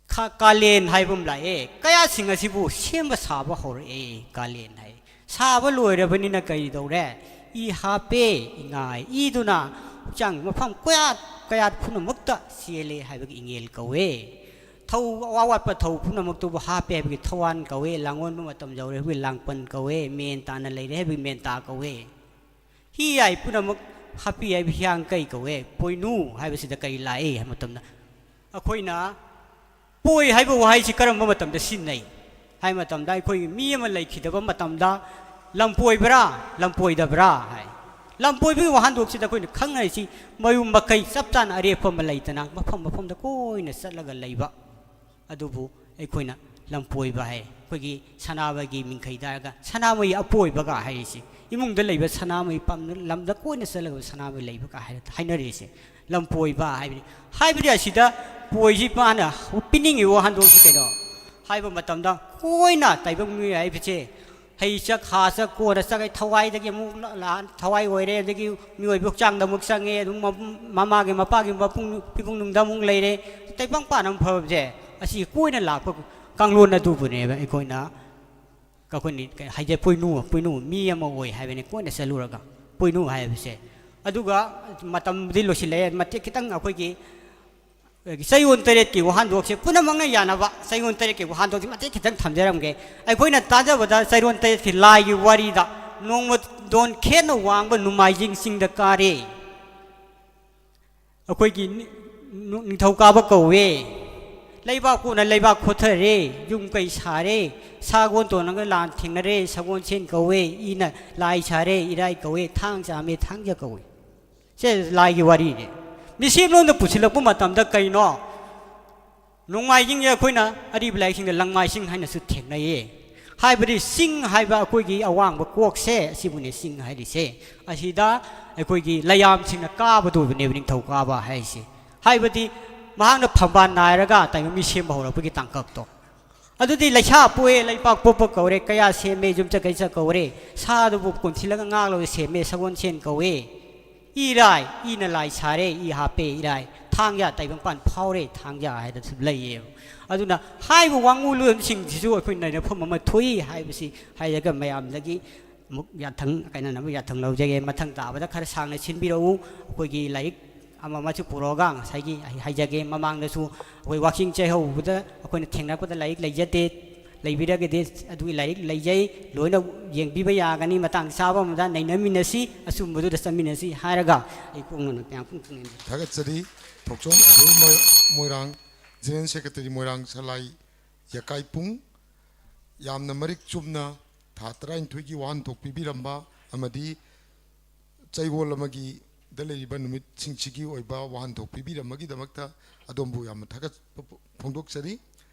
ꯈ-, ꯀꯥꯂꯦꯟ ꯍꯥꯏꯕ ꯑꯃ ꯂꯥꯛꯑꯦ꯫ ꯀꯌꯥꯁꯤꯡ ꯑꯁꯤꯕꯨ ꯁꯦꯝꯕ ꯁꯥꯕ ꯍꯧꯔꯛꯑꯦ꯫ ꯀꯥꯂꯦꯟ ꯍꯥꯏ꯫ ꯁꯥꯕ ꯂꯣꯏꯔꯕꯅꯤꯅ ꯀꯔꯤ ꯇꯧꯔꯦ? ꯏ ꯍꯥꯞꯄꯦ, ꯏꯉꯥꯏ꯫ ꯏꯗꯨꯅ ꯍꯛꯆꯥꯡ ꯃꯐꯝ ꯀꯌꯥ ꯀꯌꯥ ꯄꯨꯝꯅꯃꯛꯇ ꯆꯦꯜꯂꯦ ꯍꯥꯏꯕꯒꯤ ꯏꯉꯦꯜ ꯀꯧꯋꯦ꯫ ꯊꯧ ꯑꯋꯥꯠꯄ ꯊꯧ ꯄꯨꯝꯅꯃꯛꯇꯨꯕꯨ ꯍꯥꯞꯄꯦ ꯍꯥꯏꯕꯒꯤ ꯊꯧꯋꯥꯟ ꯀꯧꯋꯦ꯫ ꯂꯥꯡꯑꯣꯟꯕ ꯃꯇꯝ ꯌꯧꯔꯦ ꯍꯥꯏꯕꯒꯤ ꯂꯥꯡꯄꯟ ꯀꯧꯋꯦ꯫ ꯃꯦꯟ ꯇꯥꯅ ꯂꯩꯔꯦ ꯍꯥꯏꯕꯒꯤ ꯃꯦꯟ ꯇꯥ ꯀꯧꯋꯦ꯫ ꯍꯤ ꯌꯥꯏ ꯄꯨꯝꯅꯃꯛ ꯍꯥꯞꯄꯤ ꯍꯥꯏꯕ ꯍꯤꯌꯥꯡ ꯀꯩ ꯀꯧꯋꯦ꯫ ꯄꯣꯏꯅꯨ ꯍꯥꯏꯕꯁꯤꯗ ꯀꯔꯤ ꯂꯥꯛꯏ ꯍꯥꯏꯕ ꯃꯇꯝꯗ, ꯑꯩꯈꯣꯏꯅ ꯄꯣꯏ ꯍꯥꯏꯕ ꯋꯥꯍꯩꯁꯤ ꯀꯔꯝꯕ ꯃꯇꯝꯗ ꯁꯤꯖꯤꯟꯅꯩ ꯍꯥꯏꯕ ꯃꯇꯝꯗ, ꯑꯩꯈꯣꯏꯒꯤ ꯃꯤ ꯑꯃ ꯂꯩꯈꯤꯗꯕ ꯃꯇꯝꯗ ꯂꯝꯄꯣꯏꯕ꯭ꯔꯥ, ꯂꯝꯄꯣꯏꯗꯕ꯭ꯔꯥ ꯍꯥꯏ꯫ ꯂꯝꯄꯣꯏꯕꯒꯤ ꯋꯥꯍꯟꯊꯣꯛꯁꯤꯗ ꯑꯩꯈꯣꯏꯅ ꯈꯪꯅꯔꯤꯁꯤ ꯃꯌꯨꯝ ꯃꯀꯩ ꯆꯞ ꯆꯥꯅ ꯑꯔꯦꯞꯄ ꯑꯃ ꯂꯩꯇꯅ ꯃꯐꯝ ꯃꯐꯝꯗ ꯀꯣꯏꯅ ꯆꯠꯂꯒ ꯂꯩꯕ꯫ ꯑꯗꯨꯕꯨ ꯑꯩꯈꯣꯏꯅ ꯂꯝꯄꯣꯏꯕ ꯍꯥꯏ꯫ ꯑꯩꯈꯣꯏꯒꯤ ꯁꯅꯥꯃꯍꯤꯒꯤ ꯃꯤꯡꯈꯩꯗ ꯍꯥꯏꯔꯒ ꯁꯅꯥꯃꯍꯤ ꯑꯄꯣꯏꯕꯒ ꯍꯥꯏꯔꯤꯁꯤ, ꯏꯃꯨꯡꯗ ꯂꯩꯕ ꯁꯅꯥꯃꯍꯤ ꯄꯥꯝꯅ ꯂꯝꯗ ꯀꯣꯏꯅ ꯆꯠꯂꯒ ꯁꯅꯥꯃꯍꯤ ꯂꯩꯕꯒ ꯍꯥꯏꯔ ꯍꯥꯏꯅꯔꯤꯁꯦ꯫ ꯂꯝꯄꯣꯏꯕ ꯍꯥꯏꯕꯅꯤ꯫ ꯍꯥꯏꯕꯗꯤ ꯑꯁꯤꯗ ꯄꯣꯏꯁꯤ ꯃꯥꯅ ꯄꯤꯅꯤꯡꯉꯤꯕ ꯋꯥꯍꯟꯊꯣꯛꯁꯤ ꯀꯩꯅꯣ ꯍꯥꯏꯕ ꯃꯇꯝꯗ, ꯀꯣꯏꯅ ꯇꯥꯏꯕꯪ ꯃꯤꯑꯣꯏ ꯍꯥꯏꯕꯁꯦ ꯍꯩ ꯆꯥꯛ ꯍꯥ ꯆꯥꯛ ꯀꯣꯟꯅ ꯆꯥꯛ ꯊꯋꯥꯏꯗꯒꯤ ꯑꯃꯨꯛ ꯂꯥ-, ꯊꯋꯥꯏ ꯑꯣꯏꯔꯦ, ꯑꯗꯒꯤ ꯃꯤꯑꯣꯏꯕ ꯍꯛꯆꯥꯡꯗ ꯑꯃꯨꯛ ꯆꯪꯉꯦ, ꯑꯗꯨꯝ ꯃ-, ꯃꯃꯥꯒꯤ ꯃꯄꯥꯒꯤ ꯃꯄꯨꯡ ꯄꯤꯕꯨꯡꯅꯨꯡꯗ ꯑꯃꯨꯛ ꯂꯩꯔꯦ꯫ ꯇꯥꯏꯕꯪ ꯄꯥꯟ ꯑꯃ ꯐꯕꯁꯦ ꯑꯁꯤ ꯀꯣꯏꯅ ꯂꯥꯛꯄ ꯀꯥꯡꯂꯣꯟ ꯑꯗꯨꯕꯨꯅꯦꯕ ꯑꯩꯈꯣꯏꯅ, ꯑꯩꯈꯣꯏꯅ ꯀꯩ ꯍꯥꯏꯖ-, ꯄꯣꯏꯅꯨ, ꯄꯣꯏꯅꯨ ꯃꯤ ꯑꯃ ꯑꯣꯏ ꯍꯥꯏꯕꯅꯤ ꯀꯣꯏꯅ ꯆꯠꯂꯨꯔꯒ ꯄꯣꯏꯅꯨ ꯍꯥꯏꯕꯁꯦ꯫ ꯑꯗꯨꯒ ꯃꯇꯝꯗꯤ ꯂꯣꯏꯁꯤꯜꯂꯛꯑꯦ, ꯃꯇꯦꯛ ꯈꯤꯇꯪ ꯑꯩꯈꯣꯏꯒꯤ ꯆꯌꯣꯜ ꯇꯔꯦꯠꯀꯤ ꯋꯥꯍꯟꯊꯣꯛꯁꯦ ꯄꯨꯝꯅꯃꯛꯅ ꯌꯥꯅꯕ ꯆꯌꯣꯜ ꯇꯔꯦꯠꯀꯤ ꯋꯥꯍꯟꯊꯣꯛꯁꯦ ꯃꯇꯦꯛ ꯈꯤꯇꯪ ꯊꯝꯖꯔꯝꯒꯦ꯫ ꯑꯩꯈꯣꯏꯅ ꯇꯥꯖꯕꯗ ꯆꯌꯣꯜ ꯇꯔꯦꯠꯀꯤ ꯂꯥꯏꯒꯤ ꯋꯥꯔꯤꯗ ꯅꯣꯡꯃ ꯗꯣꯟ ꯈꯦꯠꯅ ꯋꯥꯡꯕ ꯅꯣꯡꯃꯥꯏꯖꯤꯡ ꯆꯤꯡꯗ ꯀꯥꯔꯦ꯫ ꯑꯩꯈꯣꯏꯒꯤ ꯅꯤ-, ꯅꯨ-, ꯅꯤꯡꯊꯧꯀꯥꯕ ꯀꯧꯋꯦ꯫ ꯂꯩꯕꯥꯛ ꯄꯣꯛꯅ ꯂꯩꯕꯥꯛ ꯈꯣꯊꯔꯦ, ꯌꯨꯝ ꯀꯩ ꯁꯥꯔꯦ, ꯁꯥꯒꯣꯟ ꯇꯣꯟꯅꯒ ꯂꯥꯟ ꯊꯦꯡꯅꯔꯦ, ꯁꯒꯣꯜꯁꯦꯟ ꯀꯧꯋꯦ, ꯏꯅ ꯂꯥꯏ ꯁꯥꯔꯦ, ꯏꯔꯥꯏ ꯀꯧꯋꯦ, ꯊꯥꯡ ꯆꯥꯝꯃꯦ, ꯊꯥꯡꯖ ꯀꯧꯋꯦ꯫ ꯁꯦ ꯂꯥꯏꯒꯤ ꯋꯥꯔꯤꯅꯤ꯫ ꯃꯤꯁꯦꯝꯂꯣꯟꯗ ꯄꯨꯁꯤꯜꯂꯛꯄ ꯃꯇꯝꯗ ꯀꯩꯅꯣ? ꯅꯣꯡꯃꯥꯏꯖꯤꯡꯁꯦ ꯑꯩꯈꯣꯏꯅ ꯑꯔꯤꯕ ꯂꯥꯏꯔꯤꯛꯁꯤꯡꯗ ꯂꯪꯃꯥꯏꯁꯤꯡ ꯍꯥꯏꯅꯁꯨ ꯊꯦꯡꯅꯩꯌꯦ꯫ ꯍꯥꯏꯕꯗꯤ ꯆꯤꯡ ꯍꯥꯏꯕ ꯑꯩꯈꯣꯏꯒꯤ ꯑꯋꯥꯡꯕ ꯀꯣꯛꯁꯦ ꯑꯁꯤꯕꯨꯅꯦ ꯆꯤꯡ ꯍꯥꯏꯔꯤꯁꯦ꯫ ꯑꯁꯤꯗ ꯑꯩꯈꯣꯏꯒꯤ ꯂꯩꯌꯥꯝꯁꯤꯡꯅ ꯀꯥꯕꯗꯨꯕꯨꯅꯦꯕ ꯅꯤꯡꯊꯧ ꯀꯥꯕ ꯍꯥꯏꯁꯦ꯫ ꯍꯥꯏꯕꯗꯤ ꯃꯍꯥꯛꯅ ꯐꯝꯕꯥꯜ ꯅꯥꯏꯔꯒ ꯇꯥꯏꯕꯪ ꯃꯤ ꯁꯦꯝꯕ ꯍꯧꯔꯛꯄꯒꯤ ꯇꯥꯡꯀꯛꯇꯣ꯫ ꯑꯗꯨꯗꯤ ꯂꯩꯁꯥ ꯄꯣꯛꯑꯦ, ꯂꯩꯄꯥꯛ ꯄꯣꯛꯄ ꯀꯧꯔꯦ, ꯀꯌꯥ ꯁꯦꯝꯃꯦ, ꯌꯨꯝꯆꯠ ꯀꯩꯆꯠ ꯀꯧꯔꯦ, ꯁꯥꯗꯨꯕꯨ ꯀꯣꯟꯊꯤꯜꯂꯒ ꯉꯥꯛꯂꯒ ꯁꯦꯝꯃꯦ, ꯁꯒꯣꯜꯁꯦꯟ ꯀꯧꯋꯦ꯫ ꯏꯔꯥꯏ, ꯏꯅ ꯂꯥꯏ ꯁꯥꯔꯦ, ꯏ ꯍꯥꯞꯄꯦ, ꯏꯔꯥꯏ꯫ ꯊꯥꯡꯖ, ꯇꯥꯏꯕꯪꯄꯥꯟ ꯐꯥꯎꯔꯦ, ꯊꯥꯡꯖ ꯍꯥꯏꯗꯅꯁꯨ ꯂꯩꯌꯦꯕ꯫ ꯑꯗꯨꯅ ꯍꯥꯏꯔꯤꯕ ꯋꯥꯉꯨ ꯂꯣꯟꯁꯤꯡꯁꯤꯁꯨ ꯑꯩꯈꯣꯏ ꯅꯩꯅꯐꯝ ꯑꯃ ꯊꯣꯛꯏ ꯍꯥꯏꯕꯁꯤ ꯍꯥꯏꯔꯒ ꯃꯌꯥꯝꯗꯒꯤ ꯑꯃꯨꯛ ꯌꯥꯊꯪ, ꯀꯥꯏꯅꯅꯕ ꯌꯥꯊꯪ ꯂꯧꯖꯒꯦ꯫ ꯃꯊꯪ ꯇꯥꯕꯗ ꯈꯔ ꯁꯥꯡꯅ ꯁꯤꯟꯕꯤꯔꯛꯎ꯫ ꯑꯩꯈꯣꯏꯒꯤ ꯂꯥꯏꯔꯤꯛ ꯑꯃ ꯑꯃꯁꯨ ꯄꯨꯔꯛꯑꯒ ꯉꯁꯥꯏꯒꯤ ꯑꯩ ꯍꯥꯏꯖꯒꯦ, ꯃꯃꯥꯡꯗꯁꯨ ꯑꯩꯈꯣꯏ ꯋꯥꯛꯆꯤꯡ ꯆꯩꯍꯧꯕꯗ ꯑꯩꯈꯣꯏꯅ ꯊꯦꯡꯅꯔꯛꯄꯗ ꯂꯥꯏꯔꯤꯛ ꯂꯩꯖꯗꯦ꯫ ꯂꯩꯕꯤꯔꯒꯗꯤ ꯑꯗꯨꯒꯤ ꯂꯥꯏꯔꯤꯛ ꯂꯩꯖꯩ, ꯂꯣꯏꯅ ꯌꯦꯡꯕꯤꯕ ꯌꯥꯒꯅꯤ꯫ ꯃꯇꯥꯡ ꯆꯥꯕ ꯑꯃꯗ ꯅꯩꯅꯃꯤꯟꯅꯁꯤ, ꯑꯆꯨꯝꯕꯗꯨꯗ ꯆꯠꯃꯤꯟꯅꯁꯤ ꯍꯥꯏꯔꯒ ꯑꯩ ꯀꯣꯡꯅꯅ ꯃꯌꯥꯝ ꯄꯨꯡ ꯄꯨꯡ ꯊꯥꯒꯠꯆꯔꯤ꯫ ꯊꯣꯛꯆꯣꯝ ꯑꯕꯨ ꯃꯣꯏ-, ꯃꯣꯏꯔꯥꯡ, General Secretary ꯃꯣꯏꯔꯥꯡ ꯁꯂꯥꯏ ꯌꯀꯥꯏꯄꯨꯡ꯫ ꯌꯥꯝꯅ ꯃꯔꯤꯛ ꯆꯨꯝꯅ ꯊꯥ ꯇꯔꯥꯅꯤꯊꯣꯏꯒꯤ ꯋꯥꯍꯟꯊꯣꯛ ꯄꯤꯕꯤꯔꯝꯕ ꯑꯃꯗꯤ ꯆꯌꯣꯜ ꯑꯃꯒꯤꯗ ꯂꯩꯔꯤꯕ ꯅꯨꯃꯤꯠꯁꯤꯡꯁꯤꯒꯤ ꯑꯣꯏꯕ ꯋꯥꯍꯟꯊꯣꯛ ꯄꯤꯕꯤꯔꯝꯕꯒꯤꯗꯃꯛꯇ ꯑꯗꯣꯝꯕꯨ ꯌꯥꯝꯅ ꯊꯥꯒꯠꯄ ꯐꯣꯡꯗꯣꯛꯆꯔꯤ꯫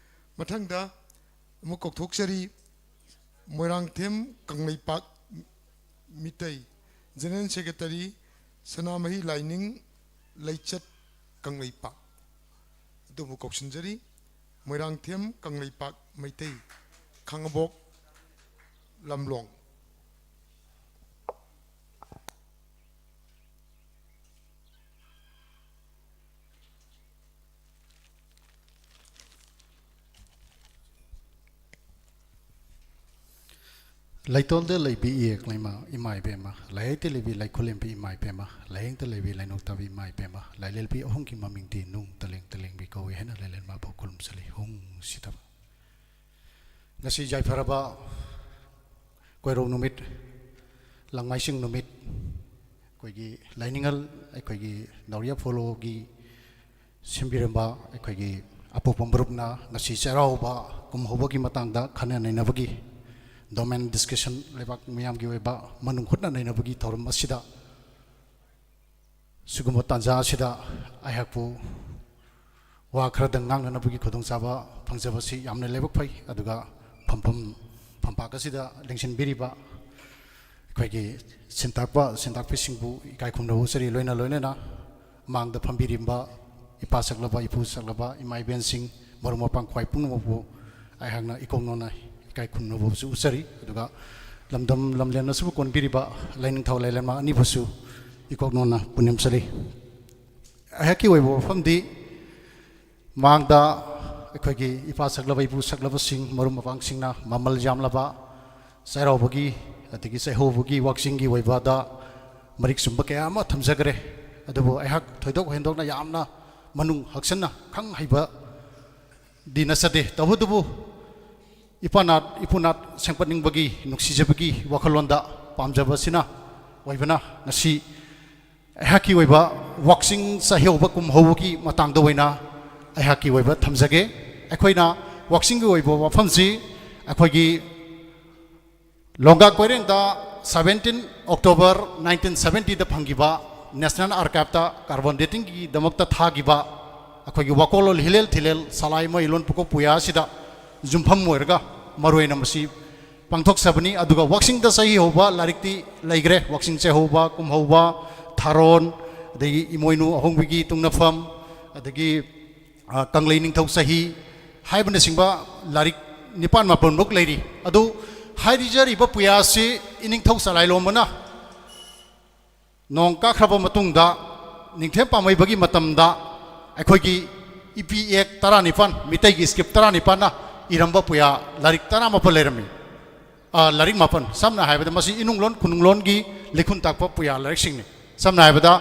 ꯃꯊꯪꯗ ꯑꯃꯨꯛ ꯀꯧꯊꯣꯛꯆꯔꯤ, ꯃꯣꯏꯔꯥꯡꯊꯦꯝ ꯀꯪꯂꯩꯄꯥꯛ ꯃꯤꯇꯩ, General Secretary ꯁꯅꯥꯃꯍꯤ ꯂꯥꯏꯅꯤꯡ ꯂꯩꯆꯠ ꯀꯪꯂꯩꯄꯥꯛ꯫ ꯑꯗꯨꯕꯨ ꯀꯧꯁꯤꯟꯖꯔꯤ꯫ ꯃꯣꯏꯔꯥꯡꯊꯦꯝ ꯀꯪꯂꯩꯄꯥꯛ ꯃꯩꯇꯩ, ꯈꯥꯉꯕꯣꯛ ꯂꯝꯂꯣꯡ꯫ ꯂꯩꯇꯣꯜꯗ ꯂꯩꯕꯤ ꯏꯌꯦꯛ ꯂꯩꯃ ꯏꯃꯥ ꯏꯕꯦꯝꯃ, ꯂꯩꯍꯩꯇ ꯂꯩꯕꯤ ꯂꯩꯈꯨꯂꯦꯝꯕꯤ ꯏꯃꯥ ꯏꯕꯦꯝꯃ, ꯂꯥꯏꯌꯦꯡꯇ ꯂꯩꯕꯤ ꯂꯥꯏꯅꯧꯇꯥꯕꯤ ꯏꯃꯥ ꯏꯕꯦꯝꯃ, ꯂꯥꯏꯂꯦꯜꯕꯤ ꯑꯍꯨꯝꯒꯤ ꯃꯃꯤꯡꯗꯤ ꯅꯨꯡ ꯇꯂꯦꯡ ꯇꯂꯦꯡꯕꯤ ꯀꯧꯏ ꯍꯥꯏꯅ ꯂꯥꯏꯂꯦꯟ ꯃꯥꯕꯨ ꯈꯨꯔꯨꯝꯖꯔꯤ꯫ ꯍꯨꯡ ꯁꯤꯗꯕ꯫ ꯉꯁꯤ ꯌꯥꯏꯐꯔꯕ ꯀꯣꯏꯔꯧ ꯅꯨꯃꯤꯠ, ꯂꯪꯃꯥꯏꯁꯤꯡ ꯅꯨꯃꯤꯠ, ꯑꯩꯈꯣꯏꯒꯤ ꯂꯥꯏꯅꯤꯡꯉꯜ, ꯑꯩꯈꯣꯏꯒꯤ ꯅꯥꯎꯔꯤꯌꯥ ꯐꯣꯂꯣꯒꯤ ꯁꯦꯝꯕꯤꯔꯝꯕ ꯑꯩꯈꯣꯏꯒꯤ ꯑꯄꯣꯛꯄ ꯃꯔꯨꯞꯅ ꯉꯁꯤ ꯆꯩꯔꯥꯎꯕ ꯀꯨꯝꯍꯧꯕꯒꯤ ꯃꯇꯥꯡꯗ ꯈꯟꯅ ꯅꯩꯅꯕꯒꯤ, domain discussion, ꯂꯩꯕꯥꯛ ꯃꯤꯌꯥꯝꯒꯤ ꯑꯣꯏꯕ ꯃꯅꯨꯡ ꯍꯨꯠꯅ ꯅꯩꯅꯕꯒꯤ ꯊꯧꯔꯝ ꯑꯁꯤꯗ, ꯁꯤꯒꯨꯝꯕ ꯇꯥꯟꯖꯥ ꯑꯁꯤꯗ ꯑꯩꯍꯥꯛꯄꯨ ꯋꯥ ꯈꯔꯗꯪ ꯉꯥꯡꯅꯅꯕꯒꯤ ꯈꯨꯗꯣꯡꯆꯥꯕ ꯐꯪꯖꯕꯁꯤ ꯌꯥꯝꯅ ꯂꯥꯏꯕꯛ ꯐꯩ꯫ ꯑꯗꯨꯒ ꯐꯝꯐꯝ, ꯐꯝꯄꯥꯛ ꯑꯁꯤꯗ ꯂꯦꯡꯁꯤꯟꯕꯤꯔꯤꯕ ꯑꯩꯈꯣꯏꯒꯤ ꯁꯤꯟꯇꯥꯛꯄ, ꯁꯤꯟꯇꯥꯛꯄꯤꯁꯤꯡꯕꯨ ꯏꯀꯥꯏ ꯈꯨꯝꯅꯕ ꯎꯠꯆꯔꯤ꯫ ꯂꯣꯏꯅ ꯂꯣꯏꯅꯅ ꯃꯥꯡꯗ ꯐꯝꯕꯤꯔꯤꯕ ꯏꯄꯥ ꯁꯛꯂꯕ, ꯏꯄꯨ ꯁꯛꯂꯕ, ꯏꯃꯥ ꯏꯕꯦꯟꯁꯤꯡ, ꯃꯔꯨꯞ ꯃꯄꯥꯡ ꯈ꯭ꯋꯥꯏ ꯄꯨꯝꯅꯃꯛꯄꯨ ꯑꯩꯍꯥꯛꯅ ꯏꯀꯣꯛ ꯅꯣꯟꯅ ꯏꯀꯥꯏ ꯈꯨꯝꯅꯕꯁꯨ ꯎꯠꯆꯔꯤ꯫ ꯑꯗꯨꯒ ꯂꯝꯗꯝ ꯂꯝꯂꯦꯟ ꯑꯁꯤꯕꯨ ꯀꯣꯟꯕꯤꯔꯤꯕ ꯂꯥꯏꯅꯤꯡꯊꯧ ꯂꯥꯏꯂꯦꯝꯃ ꯑꯅꯤꯕꯨꯁꯨ ꯏꯀꯣꯛ ꯅꯣꯟꯅ ꯄꯨꯅꯦꯝ ꯆꯠꯂꯤ꯫ ꯑꯩꯍꯥꯛꯀꯤ ꯑꯣꯏꯕ ꯋꯥꯐꯝꯗꯤ ꯃꯥꯡꯗ ꯑꯩꯈꯣꯏꯒꯤ ꯏꯄꯥ ꯁꯛꯂꯕ, ꯏꯄꯨ ꯁꯛꯂꯕꯁꯤꯡ, ꯃꯔꯨꯞ ꯃꯄꯥꯡꯁꯤꯡꯅ ꯃꯃꯜ ꯌꯥꯝꯂꯕ ꯆꯩꯔꯥꯎꯕꯒꯤ ꯑꯗꯒꯤ ꯆꯩꯍꯧꯕꯒꯤ ꯋꯥꯛꯆꯤꯡꯒꯤ ꯑꯣꯏꯕꯗ ꯃꯔꯤꯛ ꯆꯨꯝꯕ ꯀꯌꯥ ꯑꯃ ꯊꯝꯖꯈ꯭ꯔꯦ꯫ ꯑꯗꯨꯕꯨ ꯑꯩꯍꯥꯛ ꯊꯣꯏꯗꯣꯛ ꯍꯦꯟꯗꯣꯛꯅ ꯌꯥꯝꯅ ꯃꯅꯨꯡ ꯍꯛꯆꯟꯅ ꯈꯪ ꯍꯩꯕꯗꯤ ꯅꯠꯆꯗꯦ꯫ ꯇꯧꯕꯇꯕꯨ ꯏꯄꯥꯅꯥꯠ ꯏꯄꯨꯅꯥꯠ ꯁꯦꯝꯒꯠꯅꯤꯡꯕꯒꯤ ꯅꯨꯡꯁꯤꯖꯕꯒꯤ ꯋꯥꯈꯜꯂꯣꯟꯗ ꯄꯥꯝꯖꯕꯁꯤꯅ ꯑꯣꯏꯕꯅ ꯉꯁꯤ ꯑꯩꯍꯥꯛꯀꯤ ꯑꯣꯏꯕ ꯋꯥꯛꯆꯤꯡ ꯆꯩꯍꯧꯕ ꯀꯨꯝꯍꯧꯕꯒꯤ ꯃꯇꯥꯡꯗ ꯑꯣꯏꯅ ꯑꯩꯍꯥꯛꯀꯤ ꯑꯣꯏꯕ ꯊꯝꯖꯒꯦ꯫ ꯑꯩꯈꯣꯏꯅ ꯋꯥꯛꯆꯤꯡꯒꯤ ꯑꯣꯏꯕ ꯋꯥꯐꯝꯁꯤ ꯑꯩꯈꯣꯏꯒꯤ ꯂꯣꯡꯒꯥ ꯀꯣꯏꯔꯦꯡꯗ seventeen October nineteen seventy ꯗ ꯐꯪꯈꯤꯕ National Archive ꯇ carbon dating ꯒꯤꯗꯃꯛꯇ ꯊꯥꯈꯤꯕ ꯑꯩꯈꯣꯏꯒꯤ ꯋꯥꯀꯣꯜꯂꯣꯟ ꯍꯤꯂꯦꯜ ꯊꯤꯂꯦꯜ ꯁꯂꯥꯏ ꯃꯣꯏ ꯂꯣꯟ ꯄꯨꯀꯣꯛ ꯄꯨꯌꯥ ꯑꯁꯤꯗ ꯌꯨꯝꯐꯝ ꯑꯣꯏꯔꯒ ꯃꯔꯨꯑꯣꯏꯅ ꯃꯁꯤ ꯄꯥꯡꯊꯣꯛꯆꯕꯅꯤ꯫ ꯑꯗꯨꯒ ꯋꯥꯛꯆꯤꯡꯗ ꯆꯩꯍꯧꯕ ꯂꯥꯏꯔꯤꯛꯇꯤ ꯂꯩꯈ꯭ꯔꯦ꯫ ꯋꯥꯛꯆꯤꯡ ꯆꯩꯍꯧꯕ, ꯀꯨꯝꯍꯧꯕ, ꯊꯥꯔꯣꯟ, ꯑꯗꯒꯤ ꯏꯃꯣꯏꯅꯨ ꯑꯍꯣꯡꯕꯒꯤ ꯇꯨꯡꯅꯐꯝ, ꯑꯗꯒꯤ, ꯑ, ꯀꯪꯂꯩ ꯅꯤꯡꯊꯧ ꯆꯍꯤ ꯍꯥꯏꯕꯅꯆꯤꯡꯕ ꯂꯥꯏꯔꯤꯛ ꯅꯤꯄꯥꯟ ꯃꯥꯄꯟꯃꯨꯛ ꯂꯩꯔꯤ꯫ ꯑꯗꯨ ꯍꯥꯏꯔꯤꯖꯔꯤꯕ ꯄꯨꯌꯥ ꯑꯁꯤ ꯏꯅꯤꯡꯊꯧ ꯆꯂꯥꯏꯂꯣꯝꯕꯅ ꯅꯣꯡ ꯀꯥꯈ꯭ꯔꯕ ꯃꯇꯨꯡꯗ ꯅꯤꯡꯊꯦꯝ ꯄꯥꯝꯃꯩꯕꯒꯤ ꯃꯇꯝꯗ ꯑꯩꯈꯣꯏꯒꯤ ꯏꯄꯤ ꯑꯦꯛ ꯇꯔꯥꯅꯤꯄꯥꯟ, ꯃꯤꯇꯩꯒꯤ script ꯇꯔꯥꯅꯤꯄꯥꯟꯅ ꯏꯔꯝꯕ ꯄꯨꯌꯥ ꯂꯥꯏꯔꯤꯛ ꯇꯔꯥꯃꯥꯄꯟ ꯂꯩꯔꯝꯃꯤ꯫ ꯑ, ꯂꯥꯏꯔꯤꯛ ꯃꯥꯄꯟ, ꯁꯝꯅ ꯍꯥꯏꯔꯕꯗ ꯃꯁꯤ ꯏꯅꯨꯡꯂꯣꯟ ꯈꯨꯅꯨꯡꯂꯣꯟꯒꯤ ꯂꯤꯈꯨꯟ ꯇꯥꯛꯄ ꯄꯨꯌꯥ ꯂꯥꯏꯔꯤꯛꯁꯤꯡꯅꯤ꯫ ꯁꯝꯅ ꯍꯥꯏꯔꯕꯗ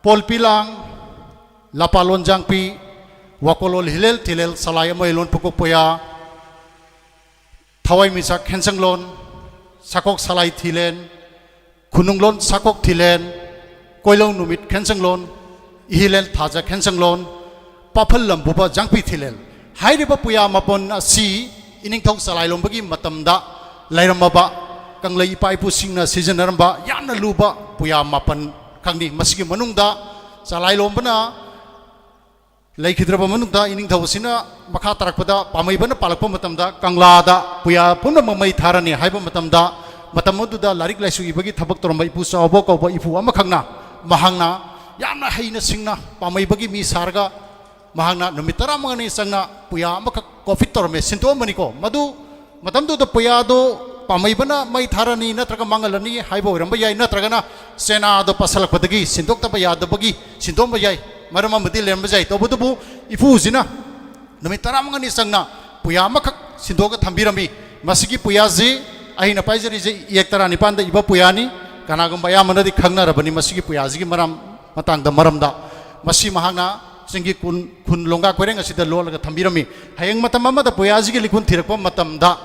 ꯄꯣꯜꯄꯤ ꯂꯥꯡ, ꯂꯄꯥꯂꯣꯟ ꯖꯥꯡꯄꯤ, ꯋꯥꯀꯣꯂꯣꯟ ꯍꯤꯂꯦꯜ ꯊꯤꯂꯦꯜ ꯁꯂꯥꯏ ꯑꯃ ꯂꯣꯟ ꯄꯨꯀꯣꯛ ꯄꯨꯌꯥ, ꯊꯋꯥꯏ ꯃꯤꯆꯥꯛ ꯈꯦꯟꯁꯪꯂꯣꯟ, ꯁꯥꯀꯣꯛ ꯁꯂꯥꯏ ꯊꯤꯂꯦꯟ, ꯈꯨꯅꯨꯡꯂꯣꯟ ꯁꯥꯀꯣꯛ ꯊꯤꯂꯦꯟ, ꯀꯣꯏꯂꯧ ꯅꯨꯃꯤꯠ ꯈꯦꯟꯁꯪꯂꯣꯟ, ꯏꯍꯤꯂꯦꯟ ꯊꯥꯖ ꯈꯦꯟꯁꯪꯂꯣꯟ, ꯄꯥꯐꯜ ꯂꯝꯕꯨꯕ ꯖꯥꯡꯄꯤ ꯊꯤꯂꯦꯟ꯫ ꯍꯥꯏꯔꯤꯕ ꯄꯨꯌꯥ ꯃꯥꯄꯟ ꯑꯁꯤ ꯏꯅꯤꯡꯊꯧ ꯆꯂꯥꯏꯂꯣꯝꯕꯒꯤ ꯃꯇꯝꯗ ꯂꯩꯔꯝꯃꯕ ꯀꯪꯂꯩ ꯏꯄꯥ ꯏꯄꯨꯁꯤꯡꯅ ꯁꯤꯖꯤꯟꯅꯔꯝꯕ ꯌꯥꯝꯅ ꯂꯨꯕ ꯄꯨꯌꯥ ꯃꯥꯄꯟ ꯈꯛꯅꯤ꯫ ꯃꯁꯤꯒꯤ ꯃꯅꯨꯡꯗ ꯆꯂꯥꯏꯂꯣꯝꯕꯅ ꯂꯩꯈꯤꯗ꯭ꯔꯕ ꯃꯅꯨꯡꯗ ꯏꯅꯤꯡꯊꯧ ꯑꯁꯤꯅ ꯃꯈꯥ ꯇꯥꯔꯛꯄꯗ ꯄꯥꯝꯃꯩꯕꯅ ꯄꯥꯜꯂꯛꯄ ꯃꯇꯝꯗ ꯀꯪꯂꯥꯗ ꯄꯨꯌꯥ ꯄꯨꯝꯅꯃꯛ ꯃꯩ ꯊꯥꯔꯅꯤ ꯍꯥꯏꯕ ꯃꯇꯝꯗ, ꯃꯇꯝ ꯑꯗꯨꯗ ꯂꯥꯏꯔꯤꯛ ꯂꯥꯏꯁꯨ ꯏꯕꯒꯤ ꯊꯕꯛ ꯇꯧꯔꯝꯕ ꯏꯄꯨ ꯆꯥꯎꯕ ꯀꯧꯕ ꯏꯄꯨ ꯑꯃꯈꯛꯅ ꯃꯍꯥꯛꯅ ꯌꯥꯝꯅ ꯍꯩꯅ ꯁꯤꯡꯅ ꯄꯥꯝꯃꯩꯕꯒꯤ ꯃꯤ ꯁꯥꯔꯒ ꯃꯍꯥꯛꯅ ꯅꯨꯃꯤꯠ ꯇꯔꯥꯃꯉꯥꯅꯤ ꯆꯪꯅ ꯄꯨꯌꯥ ꯑꯃꯈꯛ ꯀꯣꯐꯤꯠ ꯇꯧꯔꯝꯃꯦ, ꯁꯤꯟꯗꯣꯛꯑꯝꯕꯅꯤꯀꯣ꯫ ꯃꯗꯨ ꯃꯇꯝꯗꯨꯗ ꯄꯨꯌꯥꯗꯣ ꯄꯥꯝꯃꯩꯕꯅ ꯃꯩ ꯊꯥꯔꯅꯤ ꯅꯠꯇ꯭ꯔꯒ ꯃꯥꯡꯍꯜꯂꯅꯤ ꯍꯥꯏꯕ ꯑꯣꯏꯔꯝꯕ ꯌꯥꯏ, ꯅꯠꯇ꯭ꯔꯒꯅ ꯆꯦꯅꯥꯗꯣ ꯄꯥꯁꯜꯂꯛꯄꯗꯒꯤ ꯁꯤꯟꯗꯣꯛꯇꯕ ꯌꯥꯗꯕꯒꯤ ꯁꯤꯟꯗꯣꯛꯑꯝꯕ ꯌꯥꯏ, ꯃꯔꯝ ꯑꯃꯗꯤ ꯂꯩꯔꯝꯕ ꯌꯥꯏ꯫ ꯇꯧꯕꯇꯕꯨ ꯏꯄꯨꯁꯤꯅ ꯅꯨꯃꯤꯠ ꯇꯔꯥꯃꯉꯥꯅꯤ ꯆꯪꯅ ꯄꯨꯌꯥ ꯑꯃꯈꯛ ꯁꯤꯟꯗꯣꯛꯑꯒ ꯊꯝꯕꯤꯔꯝꯃꯤ꯫ ꯃꯁꯤꯒꯤ ꯄꯨꯌꯥꯁꯤ ꯑꯩꯅ ꯄꯥꯏꯖꯔꯤꯁꯦ ꯏꯌꯦꯛ ꯇꯔꯥꯅꯤꯄꯥꯟꯗ ꯏꯕ ꯄꯨꯌꯥꯅꯤ꯫ ꯀꯅꯥꯒꯨꯝꯕ ꯑꯌꯥꯝꯕꯅꯗꯤ ꯈꯪꯅꯔꯕꯅꯤ ꯃꯁꯤꯒꯤ ꯄꯨꯌꯥꯁꯤꯒꯤ ꯃꯔꯝ ꯃꯇꯥꯡꯗ, ꯃꯔꯝꯗ꯫ ꯃꯁꯤ ꯃꯍꯥꯛꯅ ꯆꯤꯡꯒꯤ ꯈꯨꯟ, ꯈꯨꯟ ꯂꯣꯡꯒꯥ ꯀꯣꯏꯔꯦꯡ ꯑꯁꯤꯗ ꯂꯣꯠꯂꯒ ꯊꯝꯕꯤꯔꯝꯃꯤ꯫ ꯍꯌꯦꯡ ꯃꯇꯝ ꯑꯃꯗ ꯄꯨꯌꯥꯁꯤꯒꯤ ꯂꯤꯈꯨꯟ ꯊꯤꯔꯛꯄ ꯃꯇꯝꯗ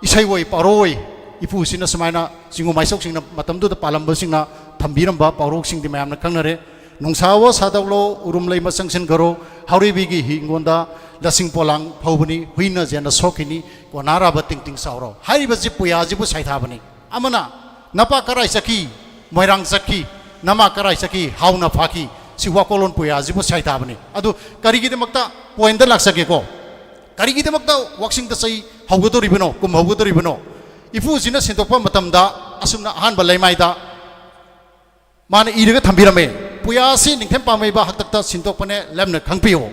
ꯏꯁꯩꯑꯣꯏ ꯄꯥꯎꯔꯧꯑꯣꯏ ꯏꯄꯨꯁꯤꯅ ꯁꯨꯃꯥꯏꯅ ꯆꯤꯡꯉꯨ ꯃꯥꯏꯁꯣꯛꯁꯤꯡꯅ ꯃꯇꯝꯗꯨꯗ ꯄꯥꯜꯂꯝꯕꯁꯤꯡꯅ ꯊꯝꯕꯤꯔꯝꯕ ꯄꯥꯎꯔꯧꯁꯤꯡꯗꯤ ꯃꯌꯥꯝꯅ ꯈꯪꯅꯔꯦ꯫ ꯅꯨꯡꯁꯥꯋꯣ ꯁꯥꯗꯣꯛꯂꯣ, ꯎꯔꯨꯝ ꯂꯩꯃ ꯆꯪꯁꯤꯟꯈꯔꯣ, ꯍꯧꯔꯤꯕꯤꯒꯤ ꯍꯤꯡꯒꯣꯟꯗ ꯂꯁꯤꯡ ꯄꯣꯂꯥꯡ ꯐꯧꯕꯅꯤ, ꯍꯨꯏꯅ ꯖꯦꯟꯅ ꯁꯣꯛꯈꯤꯅꯤ, ꯀꯣꯅꯥꯔꯕ ꯇꯤꯡ ꯇꯤꯡ ꯆꯥꯎꯔꯣ꯫ ꯍꯥꯏꯔꯤꯕꯁꯤ ꯄꯨꯌꯥꯁꯤꯕꯨ ꯁꯩꯊꯥꯕꯅꯤ꯫ ꯑꯃꯅ "ꯅꯄꯥ ꯀꯔꯥꯏ ꯆꯠꯈꯤ? ꯃꯣꯏꯔꯥꯡ ꯆꯠꯈꯤ꯫ ꯅꯃꯥ ꯀꯔꯥꯏ ꯆꯠꯈꯤ? ꯍꯥꯎꯅ ꯐꯥꯈꯤ"꯫ ꯁꯤ ꯋꯥꯀꯣꯜꯂꯣꯟ ꯄꯨꯌꯥꯁꯤꯕꯨ ꯁꯩꯊꯥꯕꯅꯤ꯫ ꯑꯗꯨ ꯀꯔꯤꯒꯤꯗꯃꯛꯇ, ꯄꯣꯏꯟꯗ ꯂꯥꯛꯆꯒꯦꯀꯣ, ꯀꯔꯤꯒꯤꯗꯃꯛꯇ ꯋꯥꯛꯆꯤꯡꯗ ꯆꯍꯤ ꯍꯧꯒꯗꯧꯔꯤꯕꯅꯣ, ꯀꯨꯝ ꯍꯧꯒꯗꯧꯔꯤꯕꯅꯣ? ꯏꯄꯨꯁꯤꯅ ꯁꯤꯟꯗꯣꯛꯄ ꯃꯇꯝꯗ ꯑꯁꯨꯝꯅ ꯑꯍꯥꯟꯕ ꯂꯩꯃꯥꯏꯗ ꯃꯥꯅ ꯏꯔꯒ ꯊꯝꯕꯤꯔꯝꯃꯦ, "ꯄꯨꯌꯥꯁꯤ ꯅꯤꯡꯊꯦꯝ ꯄꯥꯝꯃꯩꯕ ꯍꯥꯛꯇꯛꯇ ꯁꯤꯟꯗꯣꯛꯄꯅꯦ, ꯂꯦꯝꯅ ꯈꯪꯕꯤꯌꯨ꯫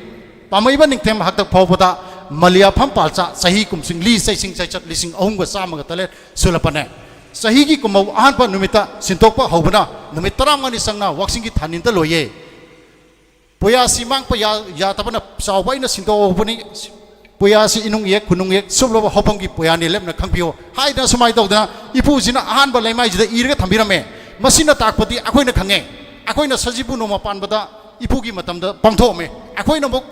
ꯄꯥꯝꯃꯩꯕ ꯅꯤꯡꯊꯦꯝ ꯍꯥꯛꯇꯛ ꯐꯥꯎꯕꯗ ꯃꯂꯤꯌꯥꯐꯝ ꯄꯥꯜꯆꯥ ꯆꯍꯤ ꯀꯨꯝꯁꯤꯡ ꯂꯤ ꯆꯩꯁꯤꯡ ꯆꯩꯆꯠ ꯂꯤꯁꯤꯡ ꯑꯍꯨꯝꯒ ꯆꯥꯝꯃꯒ ꯇꯔꯦꯠ ꯁꯨꯂꯄꯅꯦ꯫ ꯆꯍꯤꯒꯤ ꯀꯨꯝꯍꯧ ꯑꯍꯥꯟꯕ ꯅꯨꯃꯤꯠꯇ ꯁꯤꯟꯗꯣꯛꯄ ꯍꯧꯕꯅ ꯅꯨꯃꯤꯠ ꯇꯔꯥꯃꯉꯥꯅꯤ ꯆꯪꯅ ꯋꯥꯛꯆꯤꯡꯒꯤ ꯊꯥꯅꯤꯟꯗ ꯂꯣꯏꯌꯦ꯫ ꯄꯨꯌꯥꯁꯤ ꯃꯥꯡꯄ ꯌꯥ-, ꯌꯥꯗꯕꯅ ꯆꯥꯎꯕ ꯑꯩꯅ ꯁꯤꯟꯗꯣꯛꯍꯧꯕꯅꯤ꯫ ꯄꯨꯌꯥꯁꯤ ꯏꯅꯨꯡ ꯏꯌꯦꯛ ꯈꯨꯅꯨꯡ ꯏꯌꯦꯛ ꯁꯨꯞꯂꯕ ꯍꯧꯐꯝꯒꯤ ꯄꯨꯌꯥꯅꯤ, ꯂꯦꯞꯅ ꯈꯪꯕꯤꯌꯨ" ꯍꯥꯏꯗꯅ ꯁꯨꯃꯥꯏꯅ ꯇꯧꯗꯅ ꯏꯄꯨꯁꯤꯅ ꯑꯍꯥꯟꯕ ꯂꯩꯃꯥꯏꯁꯤꯗ ꯏꯔꯒ ꯊꯝꯕꯤꯔꯝꯃꯦ꯫ ꯃꯁꯤꯅ ꯇꯥꯛꯄꯗꯤ ꯑꯩꯈꯣꯏꯅ ꯈꯪꯉꯦ, ꯑꯩꯈꯣꯏꯅ ꯁꯖꯤꯕꯨ ꯅꯣꯡꯃ ꯄꯥꯟꯕꯗ ꯏꯄꯨꯒꯤ ꯃꯇꯝꯗ ꯄꯥꯡꯊꯣꯛꯑꯝꯃꯦ꯫ ꯑꯩꯈꯣꯏꯅ ꯑꯃꯨꯛ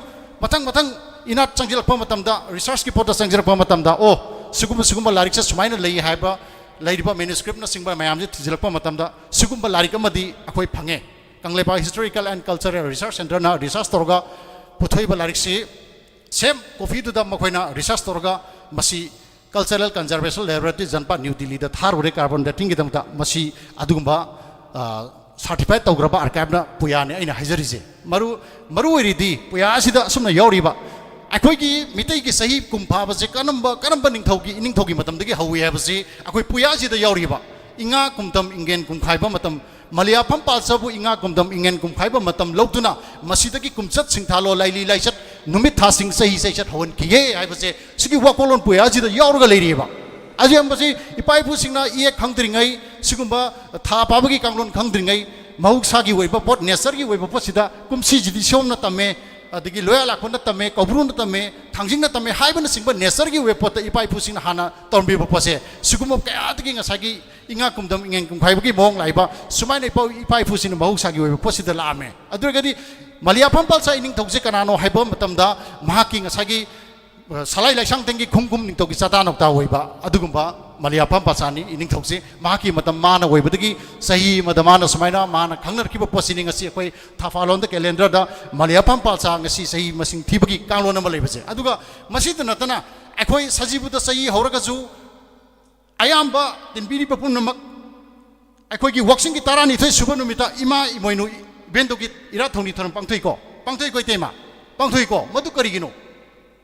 ꯃꯊꯪ ꯃꯊꯪ ꯏꯅꯥꯠ ꯆꯪꯁꯤꯜꯂꯛꯄ ꯃꯇꯝꯗ, ꯔꯤꯁꯔꯁꯀꯤ ꯄꯣꯠꯇ ꯆꯪꯁꯤꯜꯂꯛꯄ ꯃꯇꯝꯗ, "ꯑꯣ, ꯁꯤꯒꯨꯝꯕ ꯁꯤꯒꯨꯝꯕ ꯂꯥꯏꯔꯤꯛꯁꯦ ꯁꯨꯃꯥꯏꯅ ꯂꯩ" ꯍꯥꯏꯕ, ꯂꯩꯔꯤꯕ ꯃꯦꯅꯨꯁꯀ꯭ꯔꯤꯞꯅꯆꯤꯡꯕ ꯃꯌꯥꯝꯁꯦ ꯊꯤꯖꯤꯜꯂꯛꯄ ꯃꯇꯝꯗ ꯁꯤꯒꯨꯝꯕ ꯂꯥꯏꯔꯤꯛ ꯑꯃꯗꯤ ꯑꯩꯈꯣꯏ ꯐꯪꯉꯦ꯫ Kangleipak Historical and Cultural Research Centreꯅ ꯔꯤꯁꯔꯁ ꯇꯧꯔꯒ ꯄꯨꯊꯣꯛꯏꯕ ꯂꯥꯏꯔꯤꯛꯁꯤ ꯁꯦꯝ ꯀꯣꯄꯤꯗꯨꯗ ꯃꯈꯣꯏꯅ ꯔꯤꯁꯔꯁ ꯇꯧꯔꯒ ꯃꯁꯤ Cultural Conservation Laboratory ꯖꯟꯄꯥꯠ ꯅ꯭ꯌꯨ ꯗꯤꯜꯂꯤꯗ ꯊꯥꯔꯨꯔꯦ ꯀꯥꯔꯕꯣꯟ ꯗꯦꯇꯤꯡꯒꯤꯗꯃꯛꯇ꯫ ꯃꯁꯤ ꯑꯗꯨꯒꯨꯝꯕ, ꯑ, ꯁꯥꯔꯇꯤꯐꯥꯏꯠ ꯇꯧꯈ꯭ꯔꯕ ꯑꯥꯔꯀꯥꯏꯞꯅ ꯄꯨꯌꯥꯅꯤ ꯑꯩꯅ ꯍꯥꯏꯖꯔꯤꯁꯦ꯫ ꯃꯔꯨ, ꯃꯔꯨ ꯑꯣꯏꯔꯤꯗꯤ ꯄꯨꯌꯥ ꯑꯁꯤꯗ ꯑꯁꯨꯝꯅ ꯌꯥꯎꯔꯤꯕ ꯑꯩꯈꯣꯏꯒꯤ ꯃꯤꯇꯩꯒꯤ ꯆꯍꯤ ꯀꯨꯝ ꯐꯥꯕꯁꯦ ꯀꯔꯝꯕ, ꯀꯔꯝꯕ ꯅꯤꯡꯊꯧꯒꯤ, ꯏꯅꯤꯡꯊꯧꯒꯤ ꯃꯇꯝꯗꯒꯤ ꯍꯧꯏ ꯍꯥꯏꯕꯁꯤ ꯑꯩꯈꯣꯏ ꯄꯨꯌꯥꯁꯤꯗ ꯌꯥꯎꯔꯤꯕ ꯏꯉꯥ ꯀꯨꯝꯇꯝ ꯏꯪꯒꯦꯟ ꯀꯨꯝꯈꯥꯏꯕ ꯃꯇꯝ ꯃꯂꯤꯌꯥꯐꯝ ꯄꯥꯜꯆꯥꯕꯨ ꯏꯉꯥ ꯀꯨꯝꯗꯝ ꯏꯉꯦꯟ ꯀꯨꯝꯈꯥꯏꯕ ꯃꯇꯝ ꯂꯧꯗꯨꯅ ꯃꯁꯤꯗꯒꯤ ꯀꯨꯝꯆꯠ ꯁꯤꯡꯊꯥꯂꯣ ꯂꯥꯏꯂꯤ ꯂꯥꯏꯆꯠ ꯅꯨꯃꯤꯠ ꯊꯥꯁꯤꯡ ꯆꯍꯤ ꯆꯩꯆꯠ ꯍꯧꯍꯟꯈꯤꯌꯦ ꯍꯥꯏꯕꯁꯦ ꯁꯤꯒꯤ ꯋꯥꯀꯣꯜꯂꯣꯟ ꯄꯨꯌꯥꯁꯤꯗ ꯌꯥꯎꯔꯒ ꯂꯩꯔꯤꯑꯕ꯫ ꯑꯁꯤꯒꯨꯝꯕꯁꯤ ꯏꯄꯥ ꯏꯄꯨꯁꯤꯡꯅ ꯏꯌꯦꯛ ꯈꯪꯗ꯭ꯔꯤꯉꯩ, ꯁꯤꯒꯨꯝꯕ ꯊꯥ ꯄꯥꯕꯒꯤ ꯀꯥꯡꯂꯣꯟ ꯈꯪꯗ꯭ꯔꯤꯉꯩ, ꯃꯍꯧꯁꯥꯒꯤ ꯑꯣꯏꯕ ꯄꯣꯠ, ꯅꯦꯆꯔꯒꯤ ꯑꯣꯏꯕ ꯄꯣꯠꯁꯤꯗ ꯀꯨꯝꯁꯤꯁꯤꯗꯤ ꯁꯣꯝꯅ ꯇꯝꯃꯦ, ꯑꯗꯒꯤ ꯂꯣꯌꯥ ꯂꯥꯛꯄꯅ ꯇꯝꯃꯦ, ꯀꯧꯕ꯭ꯔꯨꯅ ꯇꯝꯃꯦ, ꯊꯥꯡꯖꯤꯡꯅ ꯇꯝꯃꯦ ꯍꯥꯏꯕꯅꯆꯤꯡꯕ ꯅꯦꯆꯔꯒꯤ ꯑꯣꯏꯕ ꯄꯣꯠꯇ ꯏꯄꯥ ꯏꯄꯨꯁꯤꯡꯅ ꯍꯥꯟꯅ ꯇꯧꯔꯝꯕꯤꯕ ꯄꯣꯠꯁꯦ, ꯁꯤꯒꯨꯝꯕ ꯀꯌꯥꯗꯒꯤ ꯉꯁꯥꯏꯒꯤ ꯏꯉꯥ ꯀꯨꯝꯗꯝ ꯏꯉꯦꯟ ꯀꯨꯝꯈꯥꯏꯕꯒꯤ ꯃꯑꯣꯡ ꯂꯥꯛꯏꯕ ꯁꯨꯃꯥꯏꯅ ꯏꯄꯥ, ꯏꯄꯥ ꯏꯄꯨꯁꯤꯡꯅ ꯃꯍꯧꯁꯥꯒꯤ ꯑꯣꯏꯕ ꯄꯣꯠꯁꯤꯗ ꯂꯥꯛꯑꯝꯃꯦ꯫ ꯑꯗꯨ ꯑꯣꯏꯔꯒꯗꯤ ꯃꯂꯤꯌꯥꯐꯝ ꯄꯥꯜꯆꯥ ꯏꯅꯤꯡꯊꯧꯁꯦ ꯀꯅꯥꯅꯣ ꯍꯥꯏꯕ ꯃꯇꯝꯗ ꯃꯍꯥꯛꯀꯤ ꯉꯁꯥꯏꯒꯤ, ꯑ, ꯁꯂꯥꯏ ꯂꯥꯏꯁꯥꯡꯊꯦꯝꯒꯤ ꯈꯨꯡꯒꯨꯝ ꯅꯤꯡꯊꯧꯒꯤ ꯆꯥꯗꯥ ꯅꯥꯎꯇꯥ ꯑꯣꯏꯕ ꯑꯗꯨꯒꯨꯝꯕ ꯃꯂꯤꯌꯥꯐꯝ ꯄꯥꯜꯆꯥꯅꯤ ꯏꯅꯤꯡꯊꯧꯁꯦ꯫ ꯃꯍꯥꯛꯀꯤ ꯃꯇꯝ ꯃꯥꯅ ꯑꯣꯏꯕꯗꯒꯤ ꯆꯍꯤ ꯑꯃꯗ ꯃꯥꯅ ꯁꯨꯃꯥꯏꯅ ꯃꯥꯅ ꯈꯪꯅꯔꯛꯈꯤꯕ ꯄꯣꯠꯁꯤꯅꯤ ꯉꯁꯤ ꯑꯩꯈꯣꯏ ꯊꯥꯐꯥꯂꯣꯟꯗ ꯀꯦꯂꯦꯟꯗꯔꯗ ꯃꯂꯤꯌꯥꯐꯝ ꯄꯥꯜꯆꯥ ꯉꯁꯤ ꯆꯍꯤ ꯃꯁꯤꯡ ꯊꯤꯕꯒꯤ ꯀꯥꯡꯂꯣꯟ ꯑꯃ ꯂꯩꯕꯁꯦ꯫ ꯑꯗꯨꯒ ꯃꯁꯤꯗ ꯅꯠꯇꯅ ꯑꯩꯈꯣꯏ ꯁꯖꯤꯕꯨꯗ ꯆꯍꯤ ꯍꯧꯔꯒꯁꯨ ꯑꯌꯥꯝꯕ ꯇꯤꯟꯕꯤꯔꯤꯕ ꯄꯨꯝꯅꯃꯛ ꯑꯩꯈꯣꯏꯒꯤ ꯋꯥꯛꯆꯤꯡꯒꯤ ꯇꯔꯥꯅꯤꯊꯣꯏ ꯁꯨꯕ ꯅꯨꯃꯤꯠꯇ ꯏꯃꯥ ꯏꯃꯣꯏꯅꯨ ꯏꯕꯦꯟꯗꯧꯒꯤ ꯏꯔꯥꯠ ꯊꯧꯅꯤ ꯊꯧꯔꯝ ꯄꯥꯡꯊꯣꯛꯏꯀꯣ, ꯄꯥꯡꯊꯣꯛꯏꯀꯣ ꯏꯇꯩꯃ? ꯄꯥꯡꯊꯣꯛꯏꯀꯣ꯫ ꯃꯗꯨ ꯀꯔꯤꯒꯤꯅꯣ?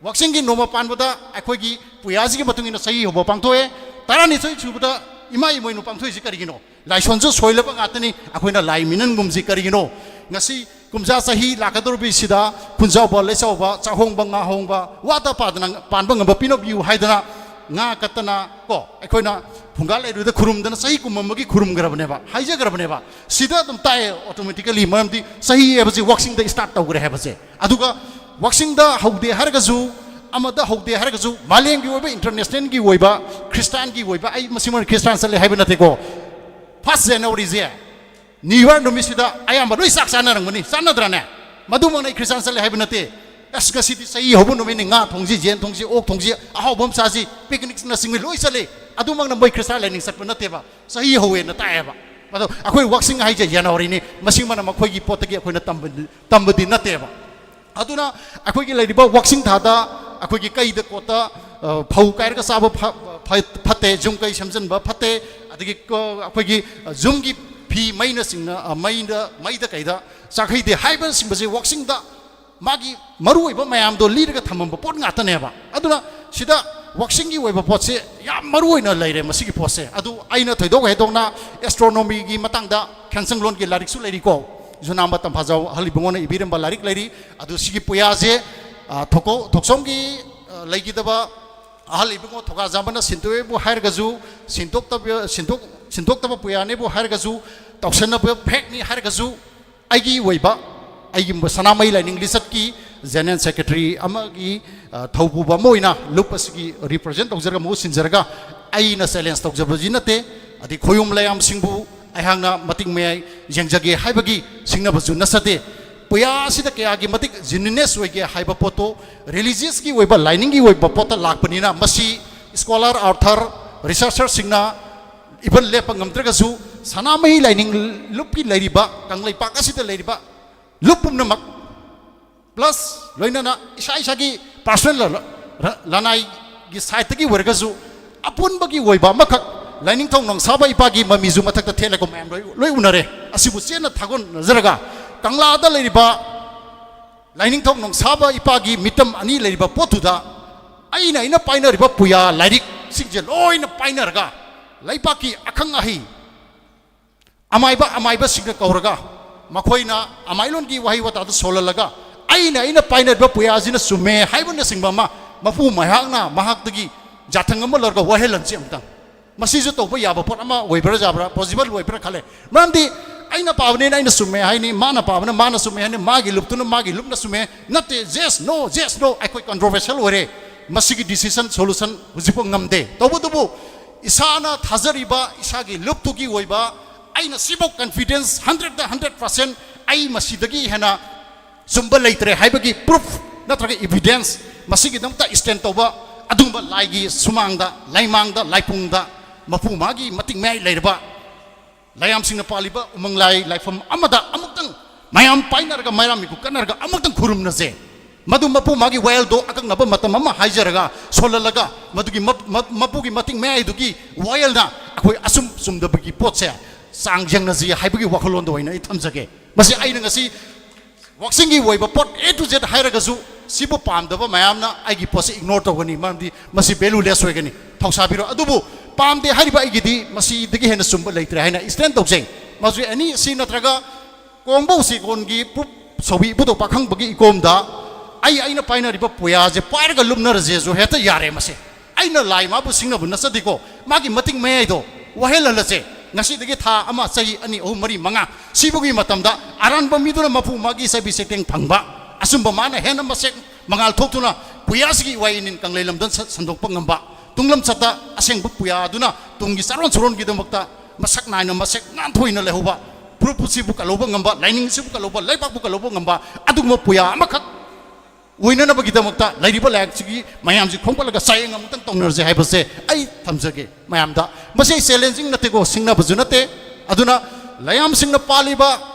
ꯋꯥꯛꯆꯤꯡꯒꯤ ꯅꯣꯡꯃ ꯄꯥꯟꯕꯗ ꯑꯩꯈꯣꯏꯒꯤ ꯄꯨꯌꯥꯁꯤꯒꯤ ꯃꯇꯨꯡ ꯏꯟꯅ ꯆꯍꯤ ꯍꯧꯕ ꯄꯥꯡꯊꯣꯛꯑꯦ꯫ ꯇꯔꯥꯅꯤꯊꯣꯏ ꯁꯨꯕꯗ ꯏꯃꯥ ꯏꯃꯣꯏꯅꯨ ꯄꯥꯡꯊꯣꯛꯏꯁꯤ ꯀꯔꯤꯒꯤꯅꯣ? ꯂꯥꯏꯁꯣꯟꯁꯨ ꯁꯣꯏꯂꯕ ꯉꯥꯛꯇꯅꯤ꯫ ꯑꯩꯈꯣꯏꯅ ꯂꯥꯏ ꯃꯤꯅꯟꯒꯨꯝꯁꯤ ꯀꯔꯤꯒꯤꯅꯣ? ꯉꯁꯤ ꯀꯨꯝꯖꯥ ꯆꯍꯤ ꯂꯥꯛꯀꯗꯧꯔꯤꯕꯁꯤꯗ ꯈꯨꯟꯖꯥꯎꯕ ꯂꯩꯆꯥꯎꯕ ꯆꯥꯍꯣꯡꯕ ꯉꯥꯍꯣꯡꯕ ꯋꯥꯇ ꯄꯥꯗꯅ ꯄꯥꯟꯕ ꯉꯝꯕ ꯄꯤꯅꯕꯤꯌꯨ ꯍꯥꯏꯗꯅ ꯉꯥ ꯀꯠꯇꯅ ꯀꯣ ꯑꯩꯈꯣꯏꯅ ꯐꯨꯡꯒꯥ ꯂꯩꯔꯨꯗ ꯈꯨꯔꯨꯝꯗꯅ ꯆꯍꯤ ꯀꯨꯝ ꯑꯃꯒꯤ ꯈꯨꯔꯨꯝꯈ꯭ꯔꯕꯅꯦꯕ, ꯍꯥꯏꯖꯈ꯭ꯔꯕꯅꯦꯕ꯫ ꯁꯤꯗ ꯑꯗꯨꯝ ꯇꯥꯛꯑꯦ ꯑꯣꯇꯣꯃꯦꯇꯤꯀꯦꯂꯤ, ꯃꯔꯝꯗꯤ ꯆꯍꯤ ꯍꯥꯏꯕꯁꯤ ꯋꯥꯛꯆꯤꯡꯗ ꯁ꯭ꯇꯥꯔꯠ ꯇꯧꯈ꯭ꯔꯦ ꯍꯥꯏꯕꯁꯦ꯫ ꯑꯗꯨꯒ ꯋꯥꯛꯆꯤꯡꯗ ꯍꯧꯗꯦ ꯍꯥꯏꯔꯒꯁꯨ, ꯑꯃꯗ ꯍꯧꯗꯦ ꯍꯥꯏꯔꯒꯁꯨ, ꯃꯥꯂꯦꯝꯒꯤ ꯑꯣꯏꯕ ꯏꯟꯇꯔꯅꯦꯁꯅꯦꯜꯒꯤ ꯑꯣꯏꯕ ꯈ꯭ꯔꯤꯁꯇꯥꯟꯒꯤ ꯑꯣꯏꯕ, ꯑꯩ ꯃꯁꯤꯃ ꯈ꯭ꯔꯤꯁꯇꯥꯟ ꯆꯠꯂꯦ ꯍꯥꯏꯕ ꯅꯠꯇꯦꯀꯣ, ꯐꯥꯔꯁ ꯖꯅꯋꯥꯔꯤꯁꯦ ꯅ꯭ꯌꯨ ꯌꯔ ꯅꯨꯃꯤꯠꯁꯤꯗ ꯑꯌꯥꯝꯕ ꯂꯣꯏ ꯆꯥꯛ ꯆꯥꯅꯔꯝꯒꯅꯤ, ꯆꯥꯟꯅꯗ꯭ꯔꯅꯦ? ꯃꯗꯨꯃꯛꯅ ꯑꯩ ꯈ꯭ꯔꯤꯁꯇꯥꯟ ꯆꯠꯂꯦ ꯍꯥꯏꯕ ꯅꯠꯇꯦ꯫ ꯑꯁ, ꯉꯁꯤꯗꯤ ꯆꯍꯤ ꯍꯧꯕ ꯅꯨꯃꯤꯠꯅꯤ, ꯉꯥ ꯊꯣꯡꯁꯤ, ꯌꯦꯟ ꯊꯣꯡꯁꯤ, ꯑꯣꯛ ꯊꯣꯡꯁꯤ, ꯑꯍꯥꯎꯕ ꯑꯃ ꯆꯥꯁꯤ, ꯄꯤꯛꯅꯤꯛꯅꯆꯤꯡꯕ ꯂꯣꯏ ꯆꯠꯂꯤ꯫ ꯑꯗꯨꯃꯛꯅ ꯃꯣꯏ ꯈ꯭ꯔꯤꯁꯇꯥꯟ ꯂꯥꯏꯅꯤꯡ ꯆꯠꯄ ꯅꯠꯇꯦꯕ, ꯆꯍꯤ ꯍꯧꯋꯦꯅ ꯇꯥꯛꯑꯦꯕ꯫ ꯑꯗꯣ ꯑꯩꯈꯣꯏ ꯋꯥꯛꯆꯤꯡ ꯍꯥꯏꯁꯦ ꯖꯅꯋꯥꯔꯤꯅꯤ, ꯃꯁꯤꯃꯅ ꯃꯈꯣꯏꯒꯤ ꯄꯣꯠꯇꯒꯤ ꯑꯩꯈꯣꯏꯅ ꯇꯝꯕ-, ꯇꯝꯕꯗꯤ ꯅꯠꯇꯦꯕ꯫ ꯑꯗꯨꯅ ꯑꯩꯈꯣꯏꯒꯤ ꯂꯩꯔꯤꯕ ꯋꯥꯛꯆꯤꯡ ꯊꯥꯗ ꯑꯩꯈꯣꯏꯒꯤ ꯀꯩꯗ ꯀꯣꯠꯇ, ꯑ, ꯐꯧ ꯀꯥꯏꯔꯒ ꯆꯥꯕ ꯐ-, ꯐ-, ꯐꯠꯇꯦ, ꯌꯨꯝ ꯀꯩ ꯁꯦꯝꯖꯤꯟꯕ ꯐꯠꯇꯦ, ꯑꯗꯒꯤ ꯀ-, ꯑꯩꯈꯣꯏꯒꯤ, ꯑ, ꯌꯨꯝꯒꯤ ꯐꯤ ꯃꯩꯅ ꯆꯤꯡꯅ, ꯑ, ꯃꯩꯗ, ꯃꯩꯗ ꯀꯩꯗ ꯆꯥꯛꯍꯩꯗꯦ ꯍꯥꯏꯕꯅꯆꯤꯡꯕꯁꯦ ꯋꯥꯛꯆꯤꯡꯗ ꯃꯥꯒꯤ ꯃꯔꯨꯑꯣꯏꯕ ꯃꯌꯥꯝꯗꯣ ꯂꯤꯔꯒ ꯊꯝꯃꯝꯕ ꯄꯣꯠ ꯉꯥꯛꯇꯅꯦꯕ꯫ ꯑꯗꯨꯅ ꯁꯤꯗ ꯋꯥꯛꯁꯤꯡꯒꯤ ꯑꯣꯏꯕ ꯄꯣꯠꯁꯦ ꯌꯥꯝ ꯃꯔꯨ ꯑꯣꯏꯅ ꯂꯩꯔꯦ ꯃꯁꯤꯒꯤ ꯄꯣꯠꯁꯦ꯫ ꯑꯗꯨ ꯑꯩꯅ ꯊꯣꯏꯗꯣꯛ ꯍꯦꯟꯗꯣꯛꯅ ꯑꯦꯁꯇ꯭ꯔꯣꯅꯣꯃꯤꯒꯤ ꯃꯇꯥꯡꯗ ꯈꯦꯟꯁꯪꯂꯣꯟꯒꯤ ꯂꯥꯏꯔꯤꯛꯁꯨ ꯂꯩꯔꯤꯀꯣ, ꯖꯨꯅꯥꯝꯕ ꯇꯝꯐꯥꯖꯥꯎ ꯑꯍꯜ ꯏꯕꯨꯡꯉꯣꯅ ꯏꯕꯤꯔꯝꯕ ꯂꯥꯏꯔꯤꯛ ꯂꯩꯔꯤ꯫ ꯑꯗꯨ ꯁꯤꯒꯤ ꯄꯨꯌꯥꯁꯦ, ꯑ, ꯊꯣꯀꯣ-, ꯊꯣꯛꯆꯣꯝꯒꯤ, ꯑ, ꯂꯩꯈꯤꯗꯕ ꯑꯍꯜ ꯏꯕꯨꯡꯉꯣ ꯊꯧꯒꯥꯖꯥꯝꯕꯅ ꯁꯤꯟꯗꯣꯛꯑꯦꯕꯨ ꯍꯥꯏꯔꯒꯁꯨ, ꯁꯤꯟꯗꯣꯛꯇꯕ, ꯁꯤꯟꯗꯣꯛ-, ꯁꯤꯟꯗꯣꯛꯇꯕ ꯄꯨꯌꯥꯅꯦꯕꯨ ꯍꯥꯏꯔꯒꯁꯨ, ꯇꯧꯁꯟꯅꯕ ꯐꯦꯛꯅꯤ ꯍꯥꯏꯔꯒꯁꯨ, ꯑꯩꯒꯤ ꯑꯣꯏꯕ, ꯑꯩꯒꯤ ꯁꯅꯥꯃꯍꯤ ꯂꯥꯏꯅꯤꯡ ꯂꯤꯆꯠꯀꯤ ꯖꯦꯅꯔꯦꯜ ꯁꯦꯀ꯭ꯔꯦꯇꯔꯤ ꯑꯃꯒꯤ, ꯑ, ꯊꯧꯄꯨꯕ ꯑꯃ ꯑꯣꯏꯅ ꯂꯨꯞ ꯑꯁꯤꯒꯤ ꯔꯤꯄ꯭ꯔꯖꯦꯟ ꯇꯧꯖꯔꯒ, ꯃꯍꯨꯠ ꯁꯤꯟꯖꯔꯒ ꯑꯩꯅ ꯆꯦꯂꯦꯟꯖ ꯇꯧꯖꯕꯁꯤ ꯅꯠꯇꯦ꯫ ꯑꯗꯩ ꯈꯣꯌꯨꯝ ꯂꯌꯥꯝꯁꯤꯡꯕꯨ ꯑꯩꯍꯥꯛꯅ ꯃꯇꯤꯛ ꯃꯌꯥꯏ ꯌꯦꯡꯖꯒꯦ ꯍꯥꯏꯕꯒꯤ ꯁꯤꯡꯅꯕꯁꯨ ꯅꯠꯆꯗꯦ꯫ ꯄꯨꯌꯥ ꯑꯁꯤꯗ ꯀꯌꯥꯒꯤ ꯃꯇꯤꯛ ꯖꯤꯅꯤꯅꯁ ꯑꯣꯏꯒꯦ ꯍꯥꯏꯕ ꯄꯣꯠꯇꯣ ꯔꯤꯂꯤꯖꯤꯌꯁꯀꯤ ꯑꯣꯏꯕ, ꯂꯥꯏꯅꯤꯡꯒꯤ ꯑꯣꯏꯕ ꯄꯣꯠꯇ ꯂꯥꯛꯄꯅꯤꯅ, ꯃꯁꯤ ꯁ꯭ꯀꯣꯂꯥꯔ, ꯑꯥꯔꯊꯔ, ꯔꯤꯁꯔꯆꯔꯁꯤꯡꯅ ꯏꯚꯟ ꯂꯦꯞꯄ ꯉꯝꯗ꯭ꯔꯒꯁꯨ, ꯁꯅꯥꯃꯍꯤ ꯂꯥꯏꯅꯤꯡ ꯂꯨꯞꯀꯤ ꯂꯩꯔꯤꯕ, ꯀꯪꯂꯩꯄꯥꯛ ꯑꯁꯤꯗ ꯂꯩꯔꯤꯕ ꯂꯨꯞ ꯄꯨꯝꯅꯃꯛ, ꯄ꯭ꯂꯁ ꯂꯣꯏꯅꯅ ꯏꯁꯥ ꯏꯁꯥꯒꯤ ꯄꯥꯔꯁꯣꯅꯦꯜ ꯂ-, ꯂ-, ꯂꯅꯥꯏꯒꯤ ꯁꯥꯏꯠꯇꯒꯤ ꯑꯣꯏꯔꯒꯁꯨ, ꯑꯄꯨꯟꯕꯒꯤ ꯑꯣꯏꯕ ꯑꯃꯈꯛ, ꯂꯥꯏꯅꯤꯡꯊꯧ ꯅꯣꯡꯁꯥꯕ ꯏꯄꯥꯒꯤ ꯃꯃꯤꯁꯨ ꯃꯊꯛꯇ ꯊꯦꯠꯂꯦꯀꯣ, ꯃꯌꯥꯝ ꯂꯣꯏ, ꯂꯣꯏ ꯎꯅꯔꯦ꯫ ꯑꯁꯤꯕꯨ ꯆꯦꯠꯅ ꯊꯥꯒꯣꯟꯅꯖꯔꯒ, ꯀꯪꯂꯥꯗ ꯂꯩꯔꯤꯕ ꯂꯥꯏꯅꯤꯡꯊꯧ ꯅꯣꯡꯁꯥꯕ ꯏꯄꯥꯒꯤ ꯃꯤꯇꯝ ꯑꯅꯤ ꯂꯩꯔꯤꯕ ꯄꯣꯠꯇꯨꯗ, ꯑꯩꯅ, ꯑꯩꯅ ꯄꯥꯏꯅꯔꯤꯕ ꯄꯨꯌꯥ ꯂꯥꯏꯔꯤꯛꯁꯤꯡꯁꯦ ꯂꯣꯏꯅ ꯄꯥꯏꯅꯔꯒ, ꯂꯩꯄꯥꯛꯀꯤ ꯑꯈꯪ ꯑꯍꯩ ꯑꯃꯥꯏꯕ ꯑꯃꯥꯏꯕꯁꯤꯡꯅ ꯀꯧꯔꯒ, ꯃꯈꯣꯏꯅ ꯑꯃꯥꯏꯂꯣꯟꯒꯤ ꯋꯥꯍꯩ ꯋꯥꯇꯥꯗ ꯁꯣꯜꯍꯜꯂꯒ, ꯑꯩꯅ, ꯑꯩꯅ ꯄꯥꯏꯅꯔꯤꯕ ꯄꯨꯌꯥꯁꯤꯅ ꯆꯨꯝꯃꯦ ꯍꯥꯏꯕꯅꯆꯤꯡꯕ ꯑꯃ ꯃꯄꯨ ꯃꯍꯥꯛꯅ ꯃꯍꯥꯛꯇꯒꯤ ꯌꯥꯊꯪ ꯑꯃ ꯂꯧꯔꯒ ꯋꯥꯍꯜꯍꯟꯁꯤ ꯑꯃꯨꯛꯇꯪ꯫ ꯃꯁꯤꯁꯨ ꯇꯧꯕ ꯌꯥꯕ ꯄꯣꯠ ꯑꯃ ꯑꯣꯏꯕ꯭ꯔꯥ, ꯌꯥꯕ꯭ꯔꯥ, ꯄꯣꯁꯤꯕꯜ ꯑꯣꯏꯕ꯭ꯔꯥ ꯈꯜꯂꯦ꯫ ꯃꯔꯝꯗꯤ ꯑꯩꯅ ꯄꯥꯕꯅꯤꯅ ꯑꯩꯅ ꯆꯨꯝꯃꯦ ꯍꯥꯏꯅꯤ, ꯃꯥꯅ ꯄꯥꯕꯅ ꯃꯥꯅ ꯆꯨꯝꯃꯦ ꯍꯥꯏꯅꯤ, ꯃꯥꯒꯤ ꯂꯨꯞꯇꯨꯅ ꯃꯥꯒꯤ ꯂꯨꯞꯅ ꯆꯨꯝꯃꯦ꯫ ꯅꯠꯇꯦ, ꯌꯦꯁ, ꯅꯣ, ꯌꯦꯁ, ꯅꯣ, ꯑꯩꯈꯣꯏ ꯀꯟꯇ꯭ꯔꯣꯚꯔꯁꯤꯌꯦꯜ ꯑꯣꯏꯔꯦ꯫ ꯃꯁꯤꯒꯤ ꯗꯤꯁꯤꯖꯟ, ꯁꯣꯂꯨꯁꯟ ꯍꯧꯖꯤꯛꯐꯥꯎ ꯉꯝꯗꯦ꯫ ꯇꯧꯕꯇꯕꯨ ꯏꯁꯥꯅ ꯊꯥꯖꯔꯤꯕ ꯏꯁꯥꯒꯤ ꯂꯨꯞꯇꯨꯒꯤ ꯑꯣꯏꯕ, ꯑꯩꯅ ꯁꯤꯐꯥꯎ ꯀꯟꯐꯤꯗꯦꯟꯁ ꯍꯟꯗ꯭ꯔꯦꯠꯇ ꯍꯟꯗ꯭ꯔꯦꯠ ꯄꯥꯔꯁꯦꯟ, ꯑꯩ ꯃꯁꯤꯗꯒꯤ ꯍꯦꯟꯅ ꯆꯨꯝꯕ ꯂꯩꯇ꯭ꯔꯦ ꯍꯥꯏꯕꯒꯤ ꯄ꯭ꯔꯨꯐ ꯅꯠꯇ꯭ꯔꯒ ꯏꯚꯤꯗꯦꯟꯁ, ꯃꯁꯤꯒꯤꯗꯃꯛꯇ ꯁ꯭ꯇꯦꯟ ꯇꯧꯕ ꯑꯗꯨꯒꯨꯝꯕ ꯂꯥꯏꯒꯤ ꯁꯨꯃꯥꯡꯗ, ꯂꯥꯏꯃꯥꯡꯗ, ꯂꯥꯏꯄꯨꯡꯗ, ꯃꯄꯨ ꯃꯥꯒꯤ ꯃꯇꯤꯛ ꯃꯌꯥꯏ ꯂꯩꯔꯕ ꯂꯥꯏꯌꯥꯝꯁꯤꯡꯅ ꯄꯥꯜꯂꯤꯕ ꯎꯃꯪ ꯂꯥꯏ ꯂꯥꯏꯐꯝ ꯑꯃꯗ ꯑꯃꯨꯛꯇꯪ ꯃꯌꯥꯝ ꯄꯥꯏꯅꯔꯒ, ꯃꯩꯔꯥ ꯃꯤꯈꯨ ꯀꯠꯅꯔꯒ ꯑꯃꯨꯛꯇꯪ ꯈꯨꯔꯨꯝꯅꯁꯦ꯫ ꯃꯗꯨ ꯃꯄꯨ ꯃꯥꯒꯤ ꯋꯥꯌꯦꯜꯗꯣ ꯑꯀꯛꯅꯕ ꯃꯇꯝ ꯑꯃ ꯍꯥꯏꯖꯔꯒ, ꯁꯣꯜꯍꯜꯂꯒ, ꯃꯗꯨꯒꯤ ꯃꯞ-, ꯃꯞ-, ꯃꯄꯨꯒꯤ ꯃꯇꯤꯛ ꯃꯌꯥꯏꯗꯨꯒꯤ ꯋꯥꯌꯦꯜꯅ ꯑꯩꯈꯣꯏ ꯑꯆꯨꯝ ꯆꯨꯝꯗꯕꯒꯤ ꯄꯣꯠꯁꯦ ꯆꯥꯡ ꯌꯦꯡꯅꯁꯤ ꯍꯥꯏꯕꯒꯤ ꯋꯥꯈꯜꯂꯣꯟꯗ ꯑꯣꯏꯅ ꯑꯩ ꯊꯝꯖꯒꯦ꯫ ꯃꯁꯤ ꯑꯩꯅ ꯉꯁꯤ ꯋꯥꯛꯁꯤꯡꯒꯤ ꯑꯣꯏꯕ ꯄꯣꯠ A to Z ꯍꯥꯏꯔꯒꯁꯨ, ꯁꯤꯕꯨ ꯄꯥꯝꯗꯕ ꯃꯌꯥꯝꯅ ꯑꯩꯒꯤ ꯄꯣꯠꯁꯤ ꯏꯒꯅꯣꯔ ꯇꯧꯒꯅꯤ, ꯃꯔꯝꯗꯤ ꯃꯁꯤ ꯚꯦꯂꯨꯂꯦꯁ ꯑꯣꯏꯒꯅꯤ꯫ ꯊꯧꯁꯥꯕꯤꯔꯣ꯫ ꯑꯗꯨꯕꯨ ꯄꯥꯝꯗꯦ ꯍꯥꯏꯔꯤꯕ ꯑꯩꯒꯤꯗꯤ ꯃꯁꯤꯗꯒꯤ ꯍꯦꯟꯅ ꯆꯨꯝꯕ ꯂꯩꯇ꯭ꯔꯦ ꯍꯥꯏꯅ ꯏꯁꯇꯦꯟ ꯇꯧꯖꯩ꯫ ꯃꯁꯤ ꯑꯦꯅꯤ ꯁꯤ ꯅꯠꯇ꯭ꯔꯒ ꯀꯣꯡꯕꯧ ꯆꯤꯀꯣꯟꯒꯤ ꯄꯨꯞ ꯁꯧꯕꯤ ꯏꯕꯨꯙꯧ ꯄꯥꯈꯪꯕꯒꯤ ꯏꯀꯣꯝꯗ ꯑꯩ ꯑꯩꯅ ꯄꯥꯏꯅꯔꯤꯕ ꯄꯨꯌꯥꯁꯦ ꯄꯥꯏꯔꯒ ꯂꯨꯝꯅꯔꯁꯦꯁꯨ ꯍꯦꯛꯇ ꯌꯥꯔꯦ꯫ ꯃꯁꯤ ꯑꯩꯅ ꯂꯥꯏ ꯃꯥꯕꯨ ꯁꯤꯡꯅꯕ ꯅꯠꯆꯗꯦꯀꯣ꯫ ꯃꯥꯒꯤ ꯃꯇꯤꯛ ꯃꯌꯥꯏꯗꯣ ꯋꯥꯍꯜꯍꯜꯂꯁꯦ꯫ ꯉꯁꯤꯗꯒꯤ ꯊꯥ ꯑꯃ, ꯆꯍꯤ ꯑꯅꯤ, ꯑꯍꯨꯝ, ꯃꯔꯤ, ꯃꯉꯥ ꯁꯤꯕꯒꯤ ꯃꯇꯝꯗ ꯑꯔꯥꯟꯕ ꯃꯤꯗꯨꯅ ꯃꯄꯨ ꯃꯥꯒꯤ ꯆꯩꯕꯤ ꯆꯩꯇꯦꯡ ꯐꯪꯕ, ꯑꯆꯨꯝꯕ ꯃꯥꯅ ꯍꯦꯟꯅ ꯃꯁꯦꯛ ꯃꯉꯥꯜ ꯊꯣꯛꯇꯨꯅ ꯄꯨꯌꯥꯁꯤꯒꯤ ꯏꯋꯥ ꯏꯅꯤꯟ ꯀꯪꯂꯩ ꯂꯝꯗꯝ ꯁ-, ꯁꯟꯗꯣꯛꯄ ꯉꯝꯕ, ꯇꯨꯡꯂꯝꯆꯠꯇ ꯑꯁꯦꯡꯕ ꯄꯨꯌꯥ ꯑꯗꯨꯅ ꯇꯨꯡꯒꯤ ꯆꯥꯔꯣꯟ ꯁꯨꯔꯣꯟꯒꯤꯗꯃꯛꯇ ꯃꯁꯛ ꯅꯥꯏꯅ ꯃꯁꯦꯛ ꯉꯥꯟꯊꯣꯏꯅ ꯂꯩꯍꯧꯕ, ꯐꯨꯔꯨꯞꯁꯤꯕꯨ ꯀꯜꯍꯧꯕ ꯉꯝꯕ, ꯂꯥꯏꯅꯤꯡꯁꯤꯕꯨ ꯀꯜꯍꯧꯕ, ꯂꯩꯕꯥꯛꯄꯨ ꯀꯜꯍꯧꯕ ꯉꯝꯕ ꯑꯗꯨꯒꯨꯝꯕ ꯄꯨꯌꯥ ꯑꯃꯈꯛ ꯑꯣꯏꯅꯅꯕꯒꯤꯗꯃꯛꯇ ꯂꯩꯔꯤꯕ ꯂꯥꯏꯔꯤꯛꯁꯤꯒꯤ ꯃꯌꯥꯝꯁꯤ ꯈꯣꯝꯒꯠꯂꯒ ꯆꯥꯌꯦꯡ ꯑꯃꯨꯛꯇꯪ ꯇꯧꯅꯔꯁꯦ ꯍꯥꯏꯕꯁꯦ ꯑꯩ ꯊꯝꯖꯒꯦ ꯃꯌꯥꯝꯗ꯫ ꯃꯁꯤ ꯑꯩ ꯆꯦꯂꯦꯟꯖꯤꯡ ꯅꯠꯇꯦꯀꯣ, ꯁꯤꯡꯅꯕꯁꯨ ꯅꯠꯇꯦ꯫ ꯑꯗꯨꯅ ꯂꯌꯥꯝꯁꯤꯡꯅ ꯄꯥꯜꯂꯤꯕ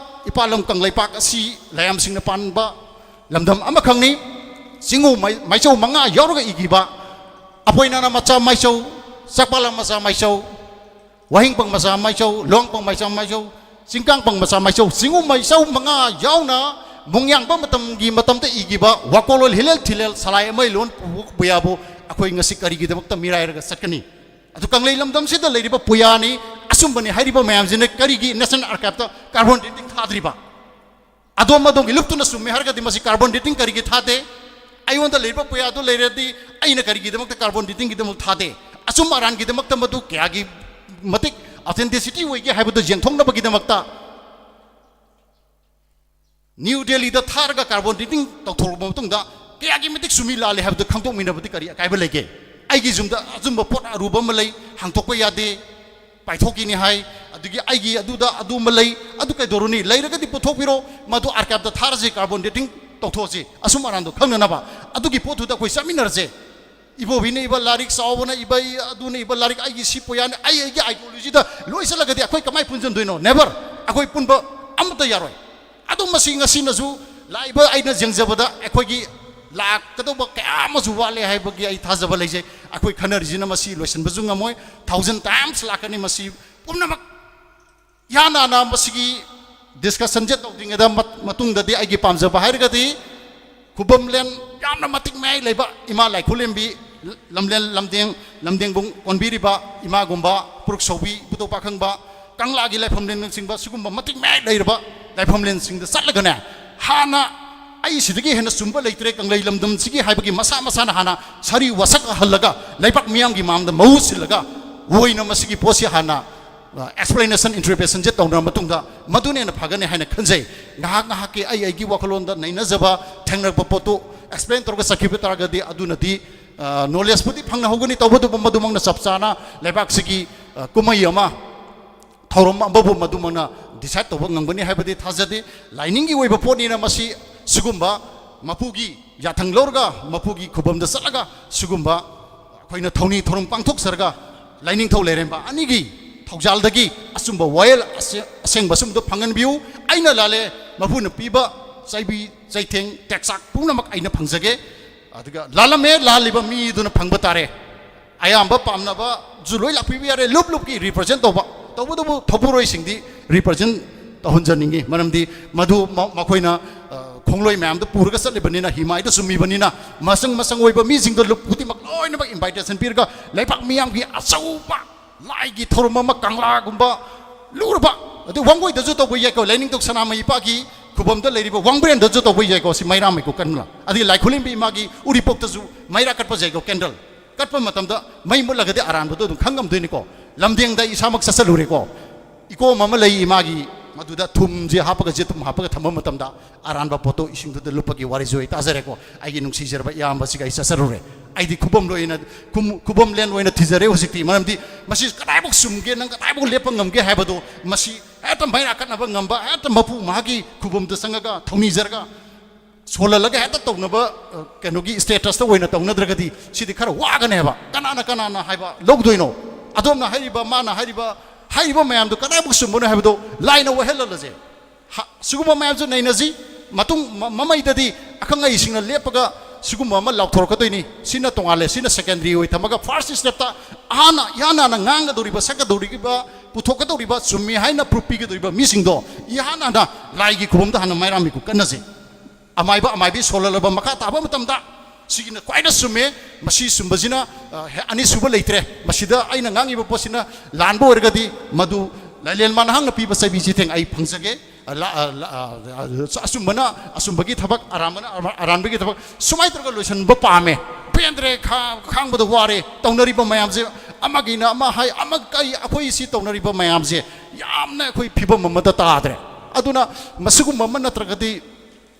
ꯏꯄꯥ ꯂꯝ ꯀꯪꯂꯩꯄꯥꯛ ꯑꯁꯤ ꯂꯌꯥꯝꯁꯤꯡꯅ ꯄꯥꯟꯕ ꯂꯝꯗꯝ ꯑꯃꯈꯛꯅꯤ꯫ ꯆꯤꯡꯉꯨ ꯃꯥꯏ-, ꯃꯥꯏꯆꯧ ꯃꯉꯥ ꯌꯥꯎꯔꯒ ꯏꯈꯤꯕ ꯑꯄꯣꯏꯅꯥꯅ ꯃꯆꯥ ꯃꯥꯏꯆꯧ, ꯆꯥꯛꯄꯥꯂꯥ ꯃꯆꯥ ꯃꯥꯏꯆꯧ, ꯋꯥꯍꯤꯡꯄꯪ ꯃꯆꯥ ꯃꯥꯏꯆꯧ, ꯂꯣꯡꯄꯪ ꯃꯆꯥ ꯃꯥꯏꯆꯧ, ꯆꯤꯡꯀꯥꯡꯄꯪ ꯃꯆꯥ ꯃꯥꯏꯆꯧ, ꯆꯤꯡꯉꯨ ꯃꯥꯏꯆꯧ ꯃꯉꯥ ꯌꯥꯎꯅ ꯃꯣꯡꯌꯥꯡꯕ ꯃꯇꯝꯒꯤ ꯃꯇꯝꯗ ꯏꯈꯤꯕ ꯋꯥꯀꯣꯜꯂꯣꯟ ꯍꯤꯂꯦꯜ ꯊꯤꯂꯦꯜ ꯁꯂꯥꯏ ꯑꯃꯒꯤ ꯂꯣꯟ ꯄꯨꯕ ꯄꯨꯌꯥꯕꯨ ꯑꯩꯈꯣꯏ ꯉꯁꯤ ꯀꯔꯤꯒꯤꯗꯃꯛꯇ ꯃꯤꯔꯥꯏꯔꯒ ꯆꯠꯀꯅꯤ? ꯑꯗꯨ ꯀꯪꯂꯩ ꯂꯝꯗꯝꯁꯤꯗ ꯂꯩꯔꯤꯕ ꯄꯨꯌꯥꯅꯤ, ꯑꯆꯨꯝꯕꯅꯤ ꯍꯥꯏꯔꯤꯕ ꯃꯌꯥꯝꯁꯤꯅ ꯀꯔꯤꯒꯤ ꯅꯦꯁꯅꯦꯜ ꯑꯥꯔꯀꯥꯏꯚꯇ ꯀꯥꯔꯕꯣꯟ ꯗꯦꯇꯤꯡ ꯊꯥꯗ꯭ꯔꯤꯕ? ꯑꯗꯣꯝ ꯑꯗꯣꯝꯒꯤ ꯂꯨꯞꯇꯨꯅ ꯆꯨꯝꯃꯦ ꯍꯥꯏꯔꯒꯗꯤ ꯃꯁꯤ ꯀꯥꯔꯕꯣꯟ ꯗꯦꯇꯤꯡ ꯀꯔꯤꯒꯤ ꯊꯥꯗꯦ? ꯑꯩꯉꯣꯟꯗ ꯂꯩꯔꯤꯕ ꯄꯨꯌꯥꯗꯨ ꯂꯩꯔꯗꯤ ꯑꯩꯅ ꯀꯔꯤꯒꯤꯗꯃꯛꯇ ꯀꯥꯔꯕꯣꯟ ꯗꯦꯇꯤꯡꯒꯤꯗꯃꯛ ꯊꯥꯗꯦ? ꯑꯆꯨꯝ ꯑꯔꯥꯟꯒꯤꯗꯃꯛꯇ ꯃꯗꯨ ꯀꯌꯥꯒꯤ ꯃꯇꯤꯛ ꯑꯣꯊꯦꯟꯇꯤꯁꯤꯇꯤ ꯑꯣꯏꯒꯦ ꯍꯥꯏꯕꯗꯨ ꯌꯦꯡꯊꯣꯛꯅꯕꯒꯤꯗꯃꯛꯇ ꯅ꯭ꯌꯨ ꯗꯦꯜꯂꯤꯗ ꯊꯥꯔꯒ ꯀꯥꯔꯕꯣꯟ ꯗꯦꯇꯤꯡ ꯇꯧꯊꯣꯔꯛꯄ ꯃꯇꯨꯡꯗ ꯀꯌꯥꯒꯤ ꯃꯇꯤꯛ ꯆꯨꯝꯃꯤ ꯂꯥꯜꯂꯤ ꯍꯥꯏꯕꯗꯨ ꯈꯪꯗꯣꯛꯃꯤꯟꯅꯕꯗꯤ ꯀꯔꯤ ꯑꯀꯥꯏꯕ ꯂꯩꯒꯦ? ꯑꯩꯒꯤ ꯌꯨꯝꯗ ꯑꯆꯨꯝꯕ ꯄꯣꯠ ꯑꯔꯨꯕ ꯑꯃ ꯂꯩ, ꯍꯥꯡꯇꯣꯛꯄ ꯌꯥꯗꯦ, ꯄꯥꯏꯊꯣꯛꯈꯤꯅꯤ ꯍꯥꯏ, ꯑꯗꯒꯤ ꯑꯩꯒꯤ ꯑꯗꯨꯗ ꯑꯗꯨ ꯑꯃ ꯂꯩ, ꯑꯗꯨ ꯀꯩꯗꯧꯔꯨꯅꯤ? ꯂꯩꯔꯒꯗꯤ ꯄꯨꯊꯣꯛꯄꯤꯔꯣ, ꯃꯗꯨ ꯑꯥꯔꯀꯥꯏꯚꯇ ꯊꯥꯔꯁꯤ, ꯀꯥꯔꯕꯣꯟ ꯗꯦꯇꯤꯡ ꯇꯧꯊꯣꯛꯑꯁꯤ, ꯑꯆꯨꯝ ꯑꯔꯥꯟꯗꯣ ꯈꯪꯅꯅꯕ꯫ ꯑꯗꯨꯒꯤ ꯄꯣꯠꯇꯨꯗ ꯑꯩꯈꯣꯏ ꯆꯠꯃꯤꯟꯅꯔꯁꯦ꯫ ꯏꯕꯣꯕꯤꯅ ꯏꯕ ꯂꯥꯏꯔꯤꯛ, ꯆꯥꯎꯕꯅ ꯏꯕ, ꯑꯗꯨꯅ ꯏꯕ ꯂꯥꯏꯔꯤꯛ, ꯑꯩꯒꯤ ꯁꯤ ꯄꯨꯌꯥꯅꯤ, ꯑꯩ ꯑꯩꯒꯤ ꯑꯥꯏꯗꯤꯌꯣꯂꯣꯖꯤꯗ ꯂꯣꯏ ꯆꯠꯂꯒꯗꯤ ꯑꯩꯈꯣꯏ ꯀꯃꯥꯏ ꯄꯨꯟꯁꯤꯟꯗꯣꯏꯅꯣ? ꯅꯦꯚꯔ꯫ ꯑꯩꯈꯣꯏ ꯄꯨꯟꯕ ꯑꯃꯠꯇ ꯌꯥꯔꯣꯏ꯫ ꯑꯗꯣ ꯃꯁꯤ ꯉꯁꯤꯅꯁꯨ ꯂꯥꯛꯏꯕ ꯑꯩꯅ ꯌꯦꯡꯖꯕꯗ ꯑꯩꯈꯣꯏꯒꯤ ꯂꯥꯛꯀꯗꯧꯕ ꯀꯌꯥ ꯑꯃꯁꯨ ꯋꯥꯠꯂꯦ ꯍꯥꯏꯕꯒꯤ ꯑꯩ ꯊꯥꯖꯕ ꯂꯩꯖꯩ꯫ ꯑꯩꯈꯣꯏ ꯈꯟꯅꯔꯤꯁꯤꯅ ꯃꯁꯤ ꯂꯣꯏꯁꯤꯟꯕꯁꯨ ꯉꯝꯃꯣꯏ꯫ ꯊꯥꯎꯖꯟ ꯇꯥꯏꯝꯁ ꯂꯥꯛꯀꯅꯤ꯫ ꯃꯁꯤ ꯄꯨꯝꯅꯃꯛ ꯏꯍꯥꯟ ꯍꯥꯟꯅ ꯃꯁꯤꯒꯤ ꯗꯤꯁꯀꯁꯟꯁꯦ ꯇꯧꯗ꯭ꯔꯤꯉꯩꯗ ꯃꯠ-, ꯃꯇꯨꯡꯗꯗꯤ ꯑꯩꯒꯤ ꯄꯥꯝꯖꯕ ꯍꯥꯏꯔꯒꯗꯤ ꯈꯨꯕꯝꯂꯦꯟ ꯌꯥꯝꯅ ꯃꯇꯤꯛ ꯃꯌꯥꯏ ꯂꯩꯕ ꯏꯃꯥ ꯂꯥꯏꯈꯨꯂꯦꯝꯕꯤ, ꯂꯝꯂꯦꯟ ꯂꯝꯗꯦꯡ, ꯂꯝꯗꯦꯡꯕꯨꯡ ꯀꯣꯟꯕꯤꯔꯤꯕ ꯏꯃꯥꯒꯨꯝꯕ, ꯄꯨꯔꯨꯛꯁꯧꯕꯤ, ꯏꯕꯨꯙꯧ ꯄꯥꯈꯪꯕ, ꯀꯪꯂꯥꯒꯤ ꯂꯥꯏꯐꯝꯂꯦꯟꯁꯤꯡꯕ, ꯁꯤꯒꯨꯝꯕ ꯃꯇꯤꯛ ꯃꯌꯥꯏ ꯂꯩꯔꯕ ꯂꯥꯏꯐꯝꯂꯦꯟꯁꯤꯡꯗ ꯆꯠꯂꯒꯅꯦ, ꯍꯥꯟꯅ ꯑꯩ ꯁꯤꯗꯒꯤ ꯍꯦꯟꯅ ꯆꯨꯝꯕ ꯂꯩꯇ꯭ꯔꯦ ꯀꯪꯂꯩ ꯂꯝꯗꯝꯁꯤꯒꯤ ꯍꯥꯏꯕꯒꯤ ꯃꯁꯥ ꯃꯁꯥꯅ ꯍꯥꯟꯅ ꯁꯥꯔꯤ ꯋꯥꯁꯛ ꯍꯜꯂꯒ ꯂꯩꯕꯥꯛ ꯃꯤꯌꯥꯝꯒꯤ ꯃꯥꯡꯗ ꯃꯍꯨꯠ ꯁꯤꯜꯂꯒ ꯑꯣꯏꯅ ꯃꯁꯤꯒꯤ ꯄꯣꯠꯁꯤ ꯍꯥꯟꯅ ꯑꯦꯛꯁꯄ꯭ꯂꯦꯅꯦꯁꯟ, ꯏꯟꯇꯔꯄ꯭ꯔꯤꯇꯦꯁꯟꯁꯦ ꯇꯧꯅꯔ ꯃꯇꯨꯡꯗ ꯃꯗꯨꯅ ꯍꯦꯟꯅ ꯐꯒꯅꯤ ꯍꯥꯏꯅ ꯈꯟꯖꯩ꯫ ꯉꯥꯏꯍꯥꯛ ꯉꯥꯏꯍꯥꯛꯀꯤ ꯑꯩ ꯑꯩꯒꯤ ꯋꯥꯈꯜꯂꯣꯟꯗ ꯅꯩꯅꯖꯕ, ꯊꯦꯡꯅꯔꯛꯄ ꯄꯣꯠꯇꯨ ꯑꯦꯛꯁꯄ꯭ꯂꯦꯟ ꯇꯧꯔꯒ ꯆꯠꯈꯤꯕ ꯇꯥꯔꯒꯗꯤ ꯑꯗꯨꯅꯗꯤ ꯅꯣꯂꯦꯖꯄꯨꯗꯤ ꯐꯪꯅꯍꯧꯒꯅꯤ꯫ ꯇꯧꯕꯇꯕꯨ ꯃꯗꯨꯃꯛꯅ ꯆꯞ ꯆꯥꯅ ꯂꯩꯕꯥꯛꯁꯤꯒꯤ ꯀꯨꯝꯍꯩ ꯑꯃ, ꯊꯧꯔꯝ ꯑꯃꯕꯨ ꯃꯗꯨꯃꯛꯅ ꯗꯤꯁꯥꯏꯠ ꯇꯧꯕ ꯉꯝꯒꯅꯤ ꯍꯥꯏꯕꯗꯤ ꯊꯥꯖꯗꯦ꯫ ꯂꯥꯏꯅꯤꯡꯒꯤ ꯑꯣꯏꯕ ꯄꯣꯠꯅꯤꯅ ꯃꯁꯤ ꯁꯤꯒꯨꯝꯕ ꯃꯄꯨꯒꯤ ꯌꯥꯊꯪ ꯂꯧꯔꯒ ꯃꯄꯨꯒꯤ ꯈꯨꯕꯝꯗ ꯆꯠꯂꯒ ꯁꯤꯒꯨꯝꯕ ꯑꯩꯈꯣꯏꯅ ꯊꯧꯅꯤ ꯊꯧꯔꯝ ꯄꯥꯡꯊꯣꯛꯆꯔꯒ ꯂꯥꯏꯅꯤꯡꯊꯧ ꯂꯩꯔꯦꯝꯕ ꯑꯅꯤꯒꯤ ꯊꯧꯖꯥꯜꯗꯒꯤ ꯑꯆꯨꯝꯕ ꯋꯥꯌꯦꯜ ꯑꯁꯦ-, ꯑꯁꯦꯡꯕ ꯑꯆꯨꯝꯕꯗꯣ ꯐꯪꯍꯟꯕꯤꯌꯨ꯫ ꯑꯩꯅ ꯂꯥꯜꯂꯦ, ꯃꯄꯨꯅ ꯄꯤꯕ ꯆꯩꯕꯤ ꯆꯩꯊꯦꯡ ꯇꯦꯛꯆꯥꯛ ꯄꯨꯝꯅꯃꯛ ꯑꯩꯅ ꯐꯪꯖꯒꯦ꯫ ꯑꯗꯨꯒ ꯂꯥꯜꯂꯝꯃꯦ, ꯂꯥꯜꯂꯤꯕ ꯃꯤꯗꯨꯅ ꯐꯪꯕ ꯇꯥꯔꯦ꯫ ꯑꯌꯥꯝꯕ ꯄꯥꯝꯅꯕꯁꯨ ꯂꯣꯏ ꯂꯥꯛꯄꯤꯕ ꯌꯥꯔꯦ, ꯂꯨꯞ ꯂꯨꯞꯀꯤ ꯔꯤꯄ꯭ꯔꯖꯦꯟ ꯇꯧꯕ꯫ ꯇꯧꯕꯇꯕꯨ ꯊꯧꯄꯨꯔꯣꯏꯁꯤꯡꯗꯤ ꯔꯤꯄ꯭ꯔꯖꯦꯟ ꯇꯧꯍꯟꯖꯅꯤꯡꯉꯤ, ꯃꯔꯝꯗꯤ ꯃꯗꯨ ꯃ-, ꯃꯈꯣꯏꯅ, ꯑ, ꯈꯣꯡꯂꯣꯏ ꯃꯌꯥꯝꯗꯣ ꯄꯨꯔꯒ ꯆꯠꯂꯤꯕꯅꯤꯅ, ꯍꯤꯃꯥꯏꯗ ꯆꯨꯝꯃꯤꯕꯅꯤꯅ, ꯃꯁꯪ ꯃꯁꯪ ꯑꯣꯏꯕ ꯃꯤꯁꯤꯡꯗꯣ ꯂꯨꯞ ꯈꯨꯗꯤꯡꯃꯛ ꯂꯣꯏꯅꯃꯛ ꯏꯟꯚꯥꯏꯇꯦꯁꯟ ꯄꯤꯔꯒ ꯂꯩꯕꯥꯛ ꯃꯤꯌꯥꯝꯒꯤ ꯑꯆꯧꯕ ꯂꯥꯏꯒꯤ ꯊꯧꯔꯝ ꯑꯃ, ꯀꯪꯂꯥꯒꯨꯝꯕ ꯂꯨꯔꯕ, ꯑꯗꯨ ꯋꯥꯡꯒꯣꯏꯗꯁꯨ ꯇꯧꯕ ꯌꯥꯏꯀꯣ, ꯂꯥꯏꯅꯤꯡꯊꯧ ꯁꯅꯥꯃꯍꯤ ꯏꯄꯥꯒꯤ ꯈꯨꯕꯝꯗ ꯂꯩꯔꯤꯕ ꯋꯥꯡꯕ꯭ꯔꯦꯟꯗꯁꯨ ꯇꯧꯕ ꯌꯥꯏꯀꯣ꯫ ꯁꯤ ꯃꯩꯔꯥ ꯃꯩꯀꯨ ꯀꯟꯕ, ꯑꯗꯒꯤ ꯂꯥꯏꯈꯨꯂꯦꯝꯕꯤ ꯏꯃꯥꯒꯤ ꯎꯔꯤꯄꯣꯛꯇꯁꯨ ꯃꯩꯔꯥ ꯀꯠꯄ ꯌꯥꯏꯀꯣ, ꯀꯦꯟꯗꯜ ꯀꯠꯄ ꯃꯇꯝꯗ ꯃꯩ ꯃꯨꯠꯂꯒꯗꯤ ꯑꯔꯥꯟꯕꯗꯣ ꯑꯗꯨꯝ ꯈꯪꯉꯝꯗꯣꯏꯅꯤꯀꯣ꯫ ꯂꯝꯗꯦꯡꯗ ꯏꯁꯥꯃꯛ ꯆꯠꯆꯜꯂꯨꯔꯦꯀꯣ꯫ ꯏꯀꯣꯝ ꯑꯃ ꯂꯩ ꯏꯃꯥꯒꯤ, ꯃꯗꯨꯗ ꯊꯨꯝꯁꯦ ꯍꯥꯞꯄꯒ, ꯖꯦꯊꯨꯝ ꯍꯥꯞꯄꯒ ꯊꯝꯕ ꯃꯇꯝꯗ ꯑꯔꯥꯟꯕ ꯄꯣꯠꯇꯣ ꯏꯁꯤꯡꯗꯨꯗ ꯂꯨꯞꯄꯒꯤ ꯋꯥꯔꯤꯁꯨ ꯑꯩ ꯇꯥꯖꯔꯦꯀꯣ꯫ ꯑꯩꯒꯤ ꯅꯨꯡꯁꯤꯖꯔꯕ ꯏꯌꯥꯝꯕꯁꯤꯒ ꯑꯩ ꯆꯠꯆꯔꯨꯔꯦ꯫ ꯑꯩꯗꯤ ꯈꯨꯕꯝ ꯂꯣꯏꯅ, ꯈꯨꯝ-, ꯈꯨꯕꯝꯂꯦꯟ ꯑꯣꯏꯅ ꯊꯤꯖꯔꯦ ꯍꯧꯖꯤꯛꯇꯤ꯫ ꯃꯔꯝꯗꯤ ꯃꯁꯤ ꯀꯗꯥꯏꯐꯥꯎ ꯆꯨꯝꯒꯦ, ꯅꯪ ꯀꯗꯥꯏꯐꯥꯎ ꯂꯦꯞꯄ ꯉꯝꯒꯦ ꯍꯥꯏꯕꯗꯣ, ꯃꯁꯤ ꯍꯦꯛꯇ ꯃꯩꯔꯥ ꯀꯠꯅꯕ ꯉꯝꯕ, ꯍꯦꯛꯇ ꯃꯄꯨ ꯃꯥꯒꯤ ꯈꯨꯕꯝꯗ ꯆꯪꯉꯒ ꯊꯧꯅꯤꯖꯔꯒ ꯁꯣꯜꯍꯜꯂꯒ ꯍꯦꯛꯇ ꯇꯧꯅꯕ, ꯑ, ꯀꯩꯅꯣꯒꯤ ꯁ꯭ꯇꯦꯇꯁꯇ ꯑꯣꯏꯅ ꯇꯧꯅꯗ꯭ꯔꯒꯗꯤ ꯁꯤꯗꯤ ꯈꯔ ꯋꯥꯒꯅꯦꯕ꯫ ꯀꯅꯥꯅ ꯀꯅꯥꯅ ꯍꯥꯏꯕ ꯂꯧꯗꯣꯏꯅꯣ? ꯑꯗꯣꯝꯅ ꯍꯥꯏꯔꯤꯕ, ꯃꯥꯅ ꯍꯥꯏꯔꯤꯕ, ꯍꯥꯏꯔꯤꯕ ꯃꯌꯥꯝꯗꯣ ꯀꯗꯥꯏꯃꯨꯛ ꯆꯨꯝꯕꯅꯣ ꯍꯥꯏꯕꯗꯣ ꯂꯥꯏꯅ ꯋꯥꯍꯜꯍꯜꯂꯁꯦ꯫ ꯍ-, ꯁꯤꯒꯨꯝꯕ ꯃꯌꯥꯝꯁꯨ ꯅꯩꯅꯁꯤ꯫ ꯃꯇꯨꯡ ꯃ-, ꯃꯃꯩꯗꯗꯤ ꯑꯈꯪ ꯑꯍꯩꯁꯤꯡꯅ ꯂꯦꯞꯄꯒ ꯁꯤꯒꯨꯝꯕ ꯑꯃ ꯂꯥꯎꯊꯣꯔꯛꯀꯗꯣꯏꯅꯤ꯫ ꯁꯤꯅ ꯇꯣꯉꯥꯜꯂꯦ, ꯁꯤꯅ ꯁꯦꯀꯦꯟꯗꯔꯤ ꯑꯣꯏ ꯊꯝꯃꯒ ꯐꯥꯔꯁ ꯁ꯭ꯇꯦꯞꯇ ꯍꯥꯟꯅ, ꯏꯍꯥꯟ ꯍꯥꯟꯅ ꯉꯥꯡꯒꯗꯧꯔꯤꯕ, ꯁꯛꯀꯗꯧꯔꯤꯕ, ꯄꯨꯊꯣꯛꯀꯗꯧꯔꯤꯕ, ꯆꯨꯝꯃꯤ ꯍꯥꯏꯅ ꯄ꯭ꯔꯨꯐ ꯄꯤꯒꯗꯧꯔꯤꯕ ꯃꯤꯁꯤꯡꯗꯣ ꯏꯍꯥꯟ ꯍꯥꯟꯅ ꯂꯥꯏꯒꯤ ꯈꯨꯕꯝꯗ ꯍꯥꯟꯅ ꯃꯩꯔꯥ ꯃꯩꯀꯨ ꯀꯠꯅꯁꯦ꯫ ꯑꯃꯥꯏꯕ ꯑꯃꯥꯏꯕꯤ ꯁꯣꯜꯂꯜꯂꯕ ꯃꯈꯥ ꯇꯥꯕ ꯃꯇꯝꯗ, ꯁꯤꯒꯤꯅ ꯈ꯭ꯋꯥꯏꯅ ꯆꯨꯝꯃꯦ꯫ ꯃꯁꯤ ꯆꯨꯝꯕꯁꯤꯅ, ꯑ, ꯍꯦ-, ꯑꯅꯤꯁꯨꯕ ꯂꯩꯇ꯭ꯔꯦ꯫ ꯃꯁꯤꯗ ꯑꯩꯅ ꯉꯥꯡꯉꯤꯕ ꯄꯣꯠꯁꯤꯅ ꯂꯥꯟꯕ ꯑꯣꯏꯔꯒꯗꯤ, ꯃꯗꯨ ꯂꯥꯏꯂꯦꯟ ꯃꯥꯅꯍꯥꯡꯅ ꯄꯤꯕ ꯆꯩꯕꯤꯁꯤ ꯊꯦꯡ ꯑꯩ ꯐꯪꯖꯒꯦ꯫ ꯑ, ꯂ-, ꯑ, ꯂ-, ꯑ, ꯑ, ꯑꯆꯨꯝꯕꯅ ꯑꯆꯨꯝꯕꯒꯤ ꯊꯕꯛ, ꯑꯔꯥꯟꯕꯅ ꯑꯔꯥ-, ꯑꯔꯥꯟꯕꯒꯤ ꯊꯕꯛ, ꯁꯨꯃꯥꯏꯅ ꯇꯧꯔꯒ ꯂꯣꯏꯁꯤꯟꯕ ꯄꯥꯝꯃꯦ꯫ ꯄꯦꯟꯗ꯭ꯔꯦ, ꯈꯥ-, ꯈꯥꯡꯕꯗ ꯋꯥꯔꯦ꯫ ꯇꯧꯅꯔꯤꯕ ꯃꯌꯥꯝꯁꯦ, ꯑꯃꯒꯤꯅ ꯑꯃ ꯍꯥꯏ, ꯑꯃ ꯀꯩ, ꯑꯩꯈꯣꯏ ꯁꯤ ꯇꯧꯅꯔꯤꯕ ꯃꯌꯥꯝꯁꯦ ꯌꯥꯝꯅ ꯑꯩꯈꯣꯏ ꯐꯤꯕꯝ ꯑꯃꯗ ꯇꯥꯗ꯭ꯔꯦ꯫ ꯑꯗꯨꯅ ꯃꯁꯤꯒꯨꯝꯕ ꯑꯃ ꯅꯠꯇ꯭ꯔꯒꯗꯤ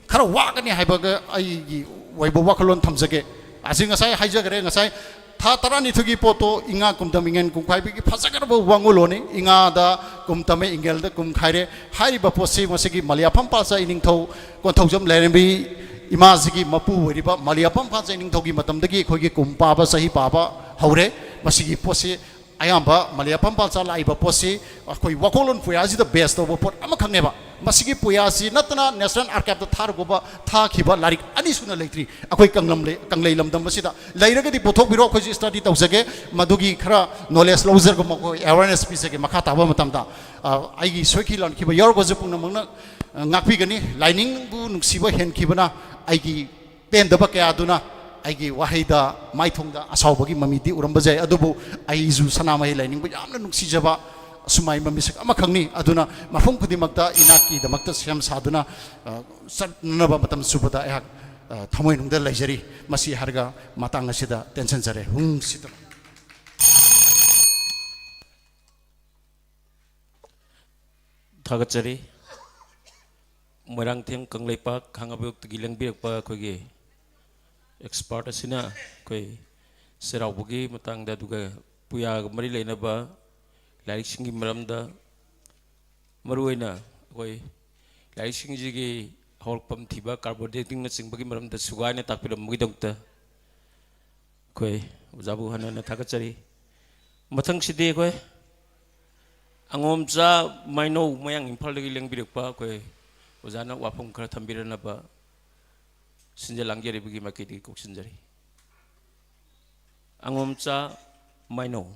ꯈꯔ ꯋꯥꯒꯅꯤ ꯍꯥꯏꯕꯒ ꯑꯩꯒꯤ ꯑꯣꯏꯕ ꯋꯥꯈꯜꯂꯣꯟ ꯊꯝꯖꯒꯦ꯫ ꯑꯁꯤ ꯉꯁꯥꯏ ꯍꯥꯏꯖꯈ꯭ꯔꯦ, ꯉꯁꯥꯏ ꯊꯥ ꯇꯔꯥꯅꯤꯊꯣꯏꯒꯤ ꯄꯣꯠꯇꯣ ꯏꯉꯥ ꯀꯨꯝꯗꯝ ꯏꯉꯦꯟ ꯀꯨꯝꯈꯥꯏꯕꯒꯤ ꯐꯖꯈ꯭ꯔꯕ ꯋꯥꯉꯨꯂꯣꯟꯅꯤ꯫ ꯏꯉꯥꯗ ꯀꯨꯝ ꯇꯝꯃꯦ, ꯏꯪꯒꯦꯜꯗ ꯀꯨꯝꯈꯥꯏꯔꯦ꯫ ꯍꯥꯏꯔꯤꯕ ꯄꯣꯠꯁꯤ ꯉꯁꯤꯒꯤ ꯃꯂꯤꯌꯥꯐꯝ ꯄꯥꯜꯆꯥ ꯏꯅꯤꯡꯊꯧ, ꯀꯣꯟꯊꯧꯖꯝ ꯂꯥꯏꯔꯦꯝꯕꯤ ꯏꯃꯥꯁꯤꯒꯤ ꯃꯄꯨ ꯑꯣꯏꯔꯤꯕ ꯃꯂꯤꯌꯥꯐꯝ ꯄꯥꯜꯆꯥ ꯏꯅꯤꯡꯊꯧꯒꯤ ꯃꯇꯝꯗꯒꯤ ꯑꯩꯈꯣꯏꯒꯤ ꯀꯨꯝ ꯄꯥꯕ, ꯆꯍꯤ ꯄꯥꯕ ꯍꯧꯔꯦ꯫ ꯃꯁꯤꯒꯤ ꯄꯣꯠꯁꯤ ꯑꯌꯥꯝꯕ ꯃꯂꯤꯌꯥꯐꯝ ꯄꯥꯜꯆꯥ ꯂꯥꯛꯏꯕ ꯄꯣꯠꯁꯤ ꯑꯩꯈꯣꯏ ꯋꯥꯈꯜꯂꯣꯟ ꯄꯨꯌꯥꯁꯤꯗ ꯕꯦꯁ ꯇꯧꯕ ꯄꯣꯠ ꯑꯃꯈꯛꯅꯦꯕ꯫ ꯃꯁꯤꯒꯤ ꯄꯨꯌꯥꯁꯤ ꯅꯠꯇꯅ ꯅꯦꯁꯅꯦꯜ ꯑꯥꯔꯀꯥꯏꯞꯇ ꯊꯥꯔꯨꯕ, ꯊꯥꯈꯤꯕ ꯂꯥꯏꯔꯤꯛ ꯑꯅꯤ ꯁꯨꯅ ꯂꯩꯇ꯭ꯔꯤ ꯑꯩꯈꯣꯏ ꯀꯪꯂꯝ-, ꯀꯪꯂꯩ ꯂꯝꯗꯝ ꯑꯁꯤꯗ꯫ ꯂꯩꯔꯒꯗꯤ ꯄꯨꯊꯣꯛꯄꯤꯔꯣ, ꯑꯩꯈꯣꯏꯁꯨ ꯁ꯭ꯇꯗꯤ ꯇꯧꯖꯒꯦ꯫ ꯃꯗꯨꯒꯤ ꯈꯔ ꯅꯣꯂꯦꯖ ꯂꯧꯖꯔꯒ ꯃꯈꯣꯏ ꯑꯦꯋꯦꯔꯅꯦꯁ ꯄꯤꯖꯒꯦ ꯃꯈꯥ ꯇꯥꯕ ꯃꯇꯝꯗ꯫ ꯑ, ꯑꯩꯒꯤ ꯁꯣꯏꯈꯤ ꯂꯥꯟꯈꯤꯕ ꯌꯥꯎꯔꯒꯁꯨ ꯄꯨꯝꯅꯃꯛꯅ, ꯑ, ꯉꯥꯛꯄꯤꯒꯅꯤ꯫ ꯂꯥꯏꯅꯤꯡꯕꯨ ꯅꯨꯡꯁꯤꯕ ꯍꯦꯟꯈꯤꯕꯅ ꯑꯩꯒꯤ ꯄꯦꯟꯗꯕ ꯀꯌꯥ ꯑꯗꯨꯅ ꯑꯩꯒꯤ ꯋꯥꯍꯩꯗ, ꯃꯥꯏꯊꯣꯡꯗ ꯑꯁꯥꯎꯕꯒꯤ ꯃꯃꯤꯗꯤ ꯎꯔꯝꯕ ꯌꯥꯏ, ꯑꯗꯨꯕꯨ ꯑꯩꯁꯨ ꯁꯅꯥꯃꯍꯤ ꯂꯥꯏꯅꯤꯡꯕꯨ ꯌꯥꯝꯅ ꯅꯨꯡꯁꯤꯖꯕ ꯑꯁꯨꯃꯥꯏꯕ ꯃꯤꯁꯛ ꯑꯃꯈꯛꯅꯤ꯫ ꯑꯗꯨꯅ ꯃꯐꯝ ꯈꯨꯗꯤꯡꯃꯛꯇ ꯏꯅꯥꯠꯀꯤꯗꯃꯛꯇ ꯁꯦꯝ ꯁꯥꯗꯨꯅ, ꯑ, ꯆꯠꯅꯅꯕ ꯃꯇꯝ ꯁꯨꯕꯗ ꯑꯩꯍꯥꯛ, ꯑ, ꯊꯃꯣꯏꯅꯨꯡꯗ ꯂꯩꯖꯔꯤ꯫ ꯃꯁꯤ ꯍꯥꯏꯔꯒ ꯃꯇꯥꯡ ꯑꯁꯤꯗ ꯇꯦꯟꯁꯤꯟꯖꯔꯦ꯫ ꯍꯨꯝ ꯁꯤꯇ꯫ ꯊꯥꯒꯠꯆꯔꯤ꯫ ꯃꯣꯏꯔꯥꯡꯊꯦꯝ ꯀꯪꯂꯩꯄꯥꯛ ꯈꯥꯉꯕꯣꯛꯇꯒꯤ ꯂꯦꯡꯕꯤꯔꯛꯄ ꯑꯩꯈꯣꯏꯒꯤ ꯑꯦꯛꯁꯄꯥꯔꯠ ꯑꯁꯤꯅ ꯑꯩꯈꯣꯏ ꯆꯩꯔꯥꯎꯕꯒꯤ ꯃꯇꯥꯡꯗ, ꯑꯗꯨꯒ ꯄꯨꯌꯥꯒ ꯃꯔꯤ ꯂꯩꯅꯕ ꯂꯥꯏꯔꯤꯛꯁꯤꯡꯒꯤ ꯃꯔꯝꯗ, ꯃꯔꯨꯑꯣꯏꯅ ꯑꯩꯈꯣꯏ ꯂꯥꯏꯔꯤꯛꯁꯤꯡꯁꯤꯒꯤ ꯍꯧꯔꯛꯐꯝ ꯊꯤꯕ, ꯀꯥꯔꯕꯣꯟ ꯗꯦꯇꯤꯡꯅꯆꯤꯡꯕꯒꯤ ꯃꯔꯝꯗ ꯁꯨꯒꯥꯏꯅ ꯇꯥꯛꯄꯤꯔꯝꯕꯒꯤꯗꯃꯛꯇ ꯑꯩꯈꯣꯏ ꯑꯣꯖꯥꯕꯨ ꯍꯟꯅ ꯍꯟꯅ ꯊꯥꯒꯠꯆꯔꯤ꯫ ꯃꯊꯪꯁꯤꯗꯤ ꯑꯩꯈꯣꯏ ꯑꯉꯣꯝꯆꯥ ꯃꯥꯏꯅꯧ, ꯃꯌꯥꯡ ꯏꯝꯐꯥꯜꯗꯒꯤ ꯂꯦꯡꯕꯤꯔꯛꯄ ꯑꯩꯈꯣꯏ ꯑꯣꯖꯥꯅ ꯋꯥꯐꯝ ꯈꯔ ꯊꯝꯕꯤꯔꯅꯕ ꯁꯤꯟꯖ ꯂꯥꯡꯖꯔꯤꯕꯒꯤ ꯃꯥꯏꯀꯩꯗꯒꯤ ꯀꯧꯁꯤꯟꯖꯔꯤ꯫ ꯑꯉꯣꯝꯆꯥ ꯃꯥꯏꯅꯧ꯫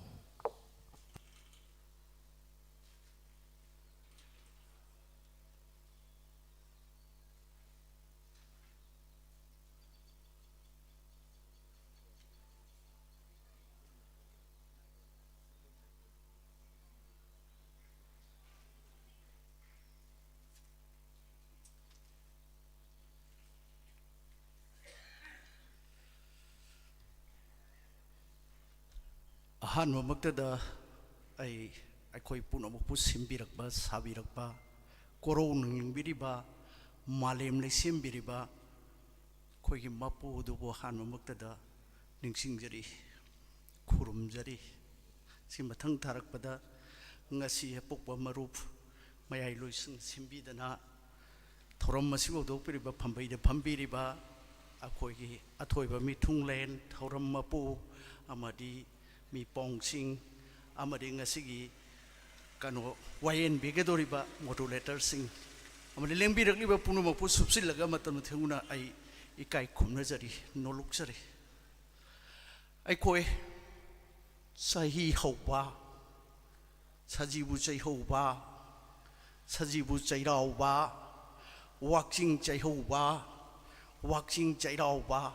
ꯑꯍꯥꯟꯕꯃꯛꯇꯗ ꯑꯩ ꯑꯩꯈꯣꯏ ꯄꯨꯝꯅꯃꯛꯄꯨ ꯁꯦꯝꯕꯤꯔꯛꯄ, ꯁꯥꯕꯤꯔꯛꯄ, ꯀꯣꯔꯧꯅ ꯌꯦꯡꯕꯤꯔꯤꯕ, ꯃꯥꯂꯦꯝ ꯂꯩꯁꯦꯝꯕꯤꯔꯤꯕ ꯑꯩꯈꯣꯏꯒꯤ ꯃꯄꯨ ꯑꯗꯨꯕꯨ ꯑꯍꯥꯟꯕꯃꯛꯇꯗ ꯅꯤꯡꯁꯤꯡꯖꯔꯤ, ꯈꯨꯔꯨꯝꯖꯔꯤ꯫ ꯁꯤ ꯃꯊꯪ ꯊꯥꯔꯛꯄꯗ ꯉꯁꯤ ꯑꯄꯣꯛꯄ ꯃꯔꯨꯞ, ꯃꯌꯥꯏꯂꯣꯏꯁꯪ ꯁꯦꯝꯕꯤꯗꯅ ꯊꯧꯔꯝ ꯑꯁꯤꯕꯨ ꯍꯧꯗꯣꯛꯄꯤꯔꯤꯕ, ꯐꯝꯕꯩꯗ ꯐꯝꯕꯤꯔꯤꯕ ꯑꯩꯈꯣꯏꯒꯤ ꯑꯊꯣꯏꯕ ꯃꯤꯊꯨꯡꯂꯦꯟ, ꯊꯧꯔꯝ ꯃꯄꯨ ꯑꯃꯗꯤ ꯃꯤꯄꯥꯎꯁꯤꯡ ꯑꯃꯗꯤ ꯉꯁꯤꯒꯤ ꯀꯩꯅꯣ ꯋꯥꯌꯦꯟꯕꯤꯒꯗꯧꯔꯤꯕ ꯃꯣꯗꯨꯂꯦꯇꯔꯁꯤꯡ ꯑꯃꯗꯤ ꯂꯦꯡꯕꯤꯔꯛꯂꯤꯕ ꯄꯨꯝꯅꯃꯛꯄꯨ ꯁꯨꯞꯆꯤꯜꯂꯒ ꯃꯇꯝ ꯊꯦꯡꯅ ꯑꯩ ꯏꯀꯥꯏ ꯈꯨꯝꯅꯖꯔꯤ, ꯅꯣꯂꯨꯛꯆꯔꯤ꯫ ꯑꯩꯈꯣꯏ ꯆꯍꯤ ꯍꯧꯕ, ꯁꯖꯤꯕꯨ ꯆꯩꯍꯧꯕ, ꯁꯖꯤꯕꯨ ꯆꯩꯔꯥꯎꯕ, ꯋꯥꯛꯆꯤꯡ ꯆꯩꯍꯧꯕ, ꯋꯥꯛꯆꯤꯡ ꯆꯩꯔꯥꯎꯕ,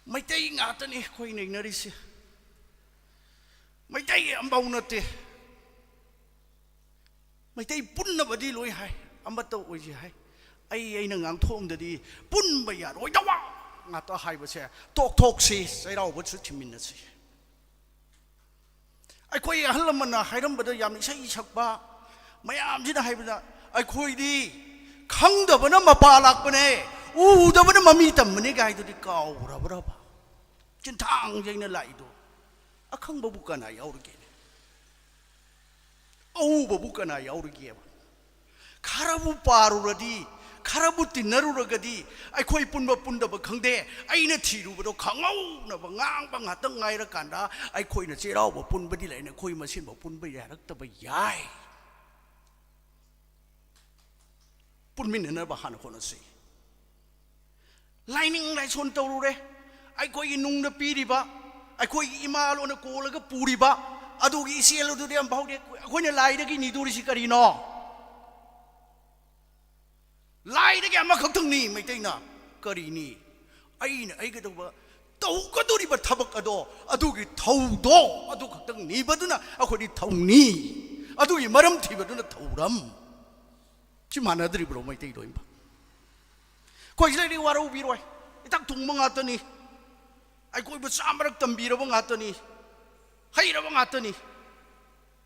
ꯃꯩꯇꯩ ꯉꯥꯛꯇꯅꯤ ꯑꯩꯈꯣꯏ ꯅꯩꯅꯔꯤꯁꯦ꯫ ꯃꯩꯇꯩ ꯑꯝꯐꯥꯎ ꯅꯠꯇꯦ꯫ ꯃꯩꯇꯩ ꯄꯨꯟꯅꯕꯗꯤ ꯂꯣꯏ ꯍꯥꯏ, ꯑꯃꯠꯇ ꯑꯣꯏꯁꯤ ꯍꯥꯏ꯫ ꯑꯩ ꯑꯩꯅ ꯉꯥꯡꯊꯣꯛꯑꯝꯗꯗꯤ ꯄꯨꯟꯕ ꯌꯥꯔꯣꯏꯗꯕ ꯉꯥꯛꯇ ꯍꯥꯏꯕꯁꯦ ꯇꯣꯛꯊꯣꯛꯁꯤ, ꯆꯩꯔꯥꯎꯕꯁꯨ ꯊꯤꯡꯃꯤꯟꯅꯁꯤ꯫ ꯑꯩꯈꯣꯏ ꯑꯍꯜ ꯂꯃꯟꯅ ꯍꯥꯏꯔꯝꯕꯗ ꯌꯥꯝ ꯏꯁꯩ ꯁꯛꯄ ꯃꯌꯥꯝꯁꯤꯅ ꯍꯥꯏꯕꯗ, ꯑꯩꯈꯣꯏꯗꯤ ꯈꯪꯗꯕꯅ ꯃꯄꯥ ꯂꯥꯛꯄꯅꯦ, ꯎꯗꯕꯅ ꯃꯃꯤ ꯇꯝꯕꯅꯦ ꯀꯥꯏꯗꯨꯗꯤ ꯀꯥꯎꯔꯕ꯭ꯔꯕ? ꯆꯤꯟꯊꯥꯡꯁꯦ ꯑꯩꯅ ꯂꯥꯛꯏꯗꯣ ꯑꯈꯪꯕꯕꯨ ꯀꯅꯥ ꯌꯥꯎꯔꯤꯒꯦꯅꯦ? ꯑꯎꯕꯕꯨ ꯀꯅꯥ ꯌꯥꯎꯔꯤꯒꯦꯕ? ꯈꯔꯕꯨ ꯄꯥꯔꯨꯔꯗꯤ, ꯈꯔꯕꯨ ꯇꯤꯟꯅꯔꯨꯔꯒꯗꯤ ꯑꯩꯈꯣꯏ ꯄꯨꯟꯕ ꯄꯨꯟꯗꯕ ꯈꯪꯗꯦ꯫ ꯑꯩꯅ ꯊꯤꯔꯨꯕꯗꯣ ꯈꯪꯍꯧꯅꯕ ꯉꯥꯡꯕ ꯉꯥꯛꯇ ꯉꯥꯏꯔꯀꯥꯟꯗ ꯑꯩꯈꯣꯏꯅ ꯆꯩꯔꯥꯎꯕ ꯄꯨꯟꯕꯗꯤ ꯂꯩꯅ ꯑꯩꯈꯣꯏ ꯃꯁꯦꯟꯕ ꯄꯨꯟꯕ ꯌꯥꯔꯛꯇꯕ ꯌꯥꯏ꯫ ꯄꯨꯟꯃꯤꯟꯅꯅꯕ ꯍꯥꯟꯅ ꯍꯣꯠꯅꯁꯤ꯫ ꯂꯥꯏꯅꯤꯡ ꯂꯥꯏꯁꯣꯟ ꯇꯧꯔꯨꯔꯦ, ꯑꯩꯈꯣꯏꯒꯤ ꯅꯨꯡꯗ ꯄꯤꯔꯤꯕ, ꯑꯩꯈꯣꯏꯒꯤ ꯏꯃꯥ ꯂꯣꯟꯅ ꯀꯣꯜꯂꯒ ꯄꯨꯔꯤꯕ ꯑꯗꯨꯒꯤ ꯏꯆꯦꯜ ꯑꯗꯨꯗꯤ ꯑꯝꯐꯥꯎꯗꯤ ꯑꯩꯈꯣꯏꯅ ꯂꯥꯏꯗꯒꯤ ꯅꯤꯗꯣꯔꯤꯁꯤ ꯀꯔꯤꯅꯣ? ꯂꯥꯏꯗꯒꯤ ꯑꯃꯈꯛꯇꯪꯅꯤ ꯃꯩꯇꯩꯅ꯫ ꯀꯔꯤꯅꯤ? ꯑꯩꯅ ꯑꯩꯒꯗꯧꯕ ꯇꯧꯒꯗꯧꯔꯤꯕ ꯊꯕꯛ ꯑꯗꯣ, ꯑꯗꯨꯒꯤ ꯊꯧꯗꯣ ꯑꯗꯨ ꯈꯛꯇꯪ ꯅꯤꯕꯗꯨꯅ ꯑꯩꯈꯣꯏꯗꯤ ꯊꯧꯅꯤ꯫ ꯑꯗꯨꯒꯤ ꯃꯔꯝ ꯊꯤꯕꯗꯨꯅ ꯊꯧꯔꯝ꯫ ꯁꯤ ꯃꯥꯟꯅꯗ꯭ꯔꯤꯕ꯭ꯔꯣ ꯃꯩꯇꯩ ꯂꯣꯏꯅꯃꯛ? ꯑꯩꯈꯣꯏ ꯁꯤꯗꯩꯗꯤ ꯋꯥꯔꯧꯕꯤꯔꯣꯏ, ꯏꯊꯛ ꯊꯣꯡꯕ ꯉꯥꯛꯇꯅꯤ꯫ ꯑꯩꯈꯣꯏꯕꯨ ꯆꯥꯃꯔꯛ ꯇꯝꯕꯤꯔꯕ ꯉꯥꯛꯇꯅꯤ꯫ ꯍꯩꯔꯕ ꯉꯥꯛꯇꯅꯤ꯫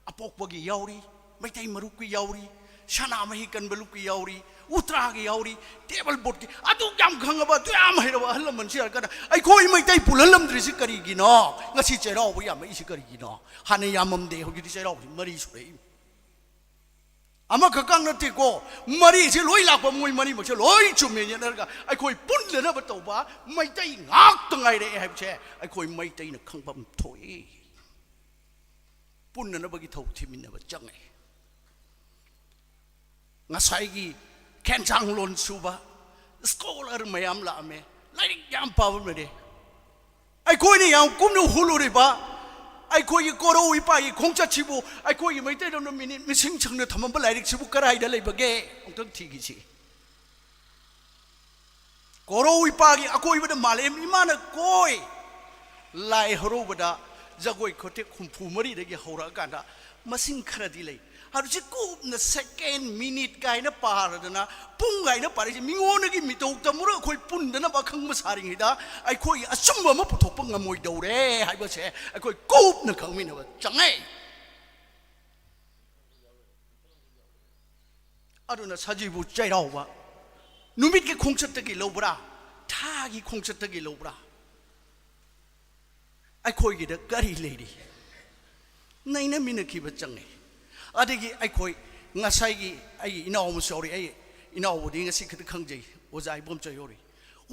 ꯑꯄꯣꯛꯄꯒꯤ ꯌꯥꯎꯔꯤ, ꯃꯩꯇꯩ ꯃꯔꯨꯞꯀꯤ ꯌꯥꯎꯔꯤ, ꯁꯅꯥꯃꯍꯤ ꯀꯟꯕ ꯂꯨꯞꯀꯤ ꯌꯥꯎꯔꯤ, ꯎꯇ꯭ꯔꯥꯒꯤ ꯌꯥꯎꯔꯤ, ꯇꯦꯕꯜ ꯕꯣꯠꯀꯤ, ꯑꯗꯨ ꯌꯥꯝ ꯈꯪꯉꯕ, ꯑꯗꯨ ꯌꯥꯝ ꯍꯩꯔꯕ ꯑꯍꯜ ꯂꯃꯟꯁꯤ ꯌꯥꯔꯀꯥꯟꯗ ꯑꯩꯈꯣꯏ ꯃꯩꯇꯩ ꯄꯨꯜꯍꯜꯂꯝꯗ꯭ꯔꯤꯁꯤ ꯀꯔꯤꯒꯤꯅꯣ? ꯉꯁꯤ ꯆꯩꯔꯥꯎꯕ ꯌꯥꯝꯃꯛꯏꯁꯤ ꯀꯔꯤꯒꯤꯅꯣ? ꯍꯥꯟꯅ ꯌꯥꯝꯃꯝꯗꯦ, ꯍꯧꯖꯤꯛꯇꯤ ꯆꯩꯔꯥꯎꯕꯁꯤ ꯃꯔꯤ ꯁꯨꯔꯛꯏ꯫ ꯑꯃꯈꯛꯀ ꯅꯠꯇꯦꯀꯣ, ꯃꯔꯤꯁꯦ ꯂꯣꯏ ꯂꯥꯛꯄ, ꯃꯣꯏ ꯃꯔꯤꯃꯛꯁꯦ ꯂꯣꯏ ꯆꯨꯝꯃꯦ ꯌꯦꯠꯅꯔꯒ ꯑꯩꯈꯣꯏ ꯄꯨꯟꯗꯅꯕ ꯇꯧꯕ ꯃꯩꯇꯩ ꯉꯥꯛꯇ ꯉꯥꯏꯔꯛꯑꯦ ꯍꯥꯏꯕꯁꯦ ꯑꯩꯈꯣꯏ ꯃꯩꯇꯩꯅ ꯈꯪꯐꯝ ꯊꯣꯛꯏ꯫ ꯄꯨꯟꯅꯅꯕꯒꯤ ꯊꯧ ꯊꯤꯃꯤꯟꯅꯕ ꯆꯪꯉꯦ꯫ ꯉꯁꯥꯏꯒꯤ ꯈꯦꯟꯁꯥꯡ ꯂꯣꯟ ꯁꯨꯕ ꯁ꯭ꯀꯣꯂꯔ ꯃꯌꯥꯝ ꯂꯥꯛꯑꯝꯃꯦ, ꯂꯥꯏꯔꯤꯛ ꯌꯥꯝ ꯄꯥꯕ ꯂꯩꯔꯦ꯫ ꯑꯩꯈꯣꯏꯅ ꯌꯥꯝ ꯀꯨꯞꯅ ꯍꯨꯜꯂꯨꯔꯤꯕ ꯑꯩꯈꯣꯏꯒꯤ ꯀꯣꯔꯧ ꯏꯄꯥꯒꯤ ꯈꯣꯡꯆꯠꯁꯤꯕꯨ, ꯑꯩꯈꯣꯏꯒꯤ ꯃꯩꯇꯩꯂꯣꯟꯗ ꯃꯤꯅꯤꯠ ꯃꯤꯁꯤꯡ ꯁꯪꯅ ꯊꯝꯃꯝꯕ ꯂꯥꯏꯔꯤꯛꯁꯤꯕꯨ ꯀꯗꯥꯏꯗ ꯂꯩꯕꯒꯦ? ꯑꯃꯨꯛꯇꯪ ꯊꯤꯈꯤꯁꯤ꯫ ꯀꯣꯔꯧ ꯏꯄꯥꯒꯤ ꯑꯀꯣꯏꯕꯗ ꯃꯥꯂꯦꯝ ꯏꯃꯥꯅ ꯀꯣꯏ꯫ ꯂꯥꯏ ꯍꯔꯥꯎꯕꯗ ꯖꯒꯣꯏ ꯈꯣꯇꯦꯛ ꯍꯨꯝꯐꯨ ꯃꯔꯤꯗꯒꯤ ꯍꯧꯔꯛꯑꯀꯥꯟꯗ ꯃꯁꯤꯡ ꯈꯔꯗꯤ ꯂꯩ꯫ ꯍꯧꯖꯤꯛ ꯀꯨꯞꯅ ꯁꯦꯀꯦꯟ, ꯃꯤꯅꯤꯠ ꯀꯥꯏꯅ ꯄꯥꯔꯗꯅ, ꯄꯨꯡ ꯀꯥꯏꯅ ꯄꯥꯔꯤꯁꯦ ꯃꯤꯉꯣꯟꯗꯒꯤ ꯃꯤꯇꯧ ꯇꯝꯃꯨꯔ ꯑꯩꯈꯣꯏ ꯄꯨꯟꯗꯅꯕ ꯑꯈꯪꯕ ꯁꯥꯔꯤꯉꯩꯗ ꯑꯩꯈꯣꯏꯒꯤ ꯑꯆꯨꯝꯕ ꯑꯃ ꯄꯨꯊꯣꯛꯄ ꯉꯝꯃꯣꯏꯗꯧꯔꯦ ꯍꯥꯏꯕꯁꯦ ꯑꯩꯈꯣꯏ ꯀꯨꯞꯅ ꯈꯪꯃꯤꯟꯅꯕ ꯆꯪꯉꯦ꯫ ꯑꯗꯨꯅ ꯁꯖꯤꯕꯨ ꯆꯩꯔꯥꯎꯕ ꯅꯨꯃꯤꯠꯀꯤ ꯈꯣꯡꯆꯠꯇꯒꯤ ꯂꯧꯕ꯭ꯔꯥ, ꯊꯥꯒꯤ ꯈꯣꯡꯆꯠꯇꯒꯤ ꯂꯧꯕ꯭ꯔꯥ? ꯑꯩꯈꯣꯏꯒꯤꯗ ꯀꯔꯤ ꯂꯩꯔꯤ? ꯅꯩꯅꯃꯤꯟꯅꯈꯤꯕ ꯆꯪꯉꯤ꯫ ꯑꯗꯒꯤ ꯑꯩꯈꯣꯏ ꯉꯁꯥꯏꯒꯤ ꯑꯩꯒꯤ ꯏꯅꯥꯎ ꯑꯃꯁꯨ ꯌꯥꯎꯔꯤ꯫ ꯑꯩ ꯏꯅꯥꯎꯕꯨꯗꯤ ꯉꯁꯤ ꯈꯛꯇ ꯈꯪꯖꯩ, ꯑꯣꯖꯥ ꯏꯕꯣꯝꯆꯧ ꯌꯥꯎꯔꯤ꯫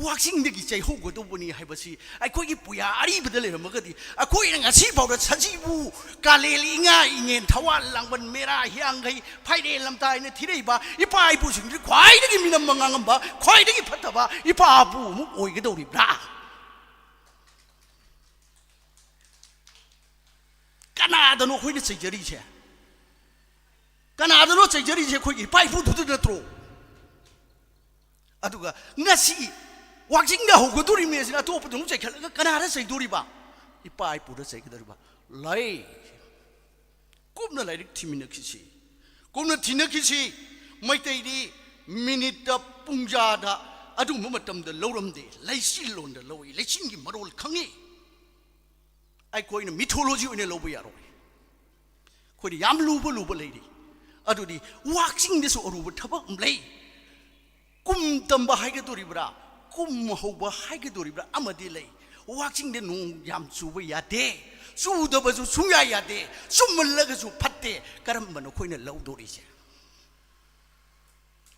ꯋꯥꯛꯆꯤꯡꯗꯒꯤ ꯆꯩꯍꯧꯒꯗꯧꯕꯅꯤ ꯍꯥꯏꯕꯁꯤ ꯑꯩꯈꯣꯏꯒꯤ ꯄꯨꯌꯥ ꯑꯔꯤꯕꯗ ꯂꯩꯔꯝꯃꯒꯗꯤ, ꯑꯩꯈꯣꯏꯅ ꯉꯁꯤ ꯐꯥꯎꯗ ꯁꯖꯤꯕꯨ, ꯀꯥꯂꯦꯜ, ꯏꯉꯥ ꯏꯉꯦꯟ, ꯊꯋꯥꯟ ꯂꯥꯡꯕꯟ, ꯃꯦꯔꯥ, ꯍꯤꯌꯥꯡꯒꯩ, ꯐꯥꯏꯔꯦꯟ ꯂꯝꯇꯥ ꯍꯥꯏꯅ ꯊꯤꯔꯛꯏꯕ ꯏꯄꯥ ꯏꯄꯨꯁꯤꯡꯗꯨ ꯈ꯭ꯋꯥꯏꯗꯒꯤ ꯃꯤꯅꯝꯕ ꯉꯥꯡꯉꯝꯕ, ꯈ꯭ꯋꯥꯏꯗꯒꯤ ꯐꯠꯇꯕ ꯏꯄꯥ ꯏꯄꯨ ꯑꯃ ꯑꯣꯏꯒꯗꯧꯔꯤꯕ꯭ꯔꯥ? ꯀꯅꯥꯗꯅꯣ ꯑꯩꯈꯣꯏꯅ ꯆꯩꯖꯔꯤꯁꯦ? ꯀꯅꯥꯗꯅꯣ ꯆꯩꯖꯔꯤꯁꯦ? ꯑꯩꯈꯣꯏꯒꯤ ꯏꯄꯥ ꯏꯄꯨꯗꯨꯗ ꯅꯠꯇ꯭ꯔꯣ? ꯑꯗꯨꯒ ꯉꯁꯤ ꯋꯥꯛꯆꯤꯡꯗ ꯍꯧꯒꯗꯣꯔꯤꯕꯅꯤ ꯑꯁꯤꯅ ꯑꯇꯣꯞꯄꯗ ꯑꯃꯨꯛ ꯆꯩꯈꯠꯂꯒ ꯀꯅꯥꯗ ꯆꯩꯗꯣꯔꯤꯕ? ꯏꯄꯥ ꯏꯄꯨꯗ ꯆꯩꯒꯗꯧꯔꯤꯕ꯫ ꯂꯩ꯫ ꯀꯨꯞꯅ ꯂꯥꯏꯔꯤꯛ ꯊꯤꯃꯤꯟꯅꯈꯤꯁꯤ, ꯀꯨꯞꯅ ꯊꯤꯅꯈꯤꯁꯤ꯫ ꯃꯩꯇꯩꯗꯤ ꯃꯤꯅꯤꯠꯇ, ꯄꯨꯡꯖꯥꯗ ꯑꯗꯨꯒꯨꯝꯕ ꯃꯇꯝꯗ ꯂꯧꯔꯝꯗꯦ꯫ ꯂꯩꯆꯤꯜꯂꯣꯟꯗ ꯂꯧꯏ, ꯂꯩꯆꯤꯟꯒꯤ ꯃꯔꯣꯜ ꯈꯪꯉꯤ꯫ ꯑꯩꯈꯣꯏꯅ ꯃꯤꯊꯣꯂꯣꯖꯤ ꯑꯣꯏꯅ ꯂꯧꯕ ꯌꯥꯔꯣꯏ꯫ ꯑꯩꯈꯣꯏꯗꯤ ꯌꯥꯝ ꯂꯨꯕ ꯂꯨꯕ ꯂꯩꯔꯤ꯫ ꯑꯗꯨꯗꯤ ꯋꯥꯛꯆꯤꯡꯗꯁꯨ ꯑꯔꯨꯕ ꯊꯕꯛ ꯑꯃ ꯂꯩ꯫ ꯀꯨꯝ ꯇꯝꯕ ꯍꯥꯏꯒꯗꯣꯔꯤꯕ꯭ꯔꯥ, ꯀꯨꯝ ꯍꯧꯕ ꯍꯥꯏꯒꯗꯣꯔꯤꯕ꯭ꯔꯥ ꯑꯃꯗꯤ ꯂꯩ꯫ ꯋꯥꯛꯆꯤꯡꯗ ꯅꯣꯡ ꯌꯥꯝ ꯆꯨꯕ ꯌꯥꯗꯦ, ꯆꯨꯗꯕꯁꯨ ꯁꯨꯡꯌꯥ ꯌꯥꯗꯦ, ꯆꯨꯝꯃꯜꯂꯒꯁꯨ ꯐꯠꯇꯦ꯫ ꯀꯔꯝꯕꯅꯣ ꯑꯩꯈꯣꯏꯅ ꯂꯧꯗꯣꯔꯤꯁꯦ?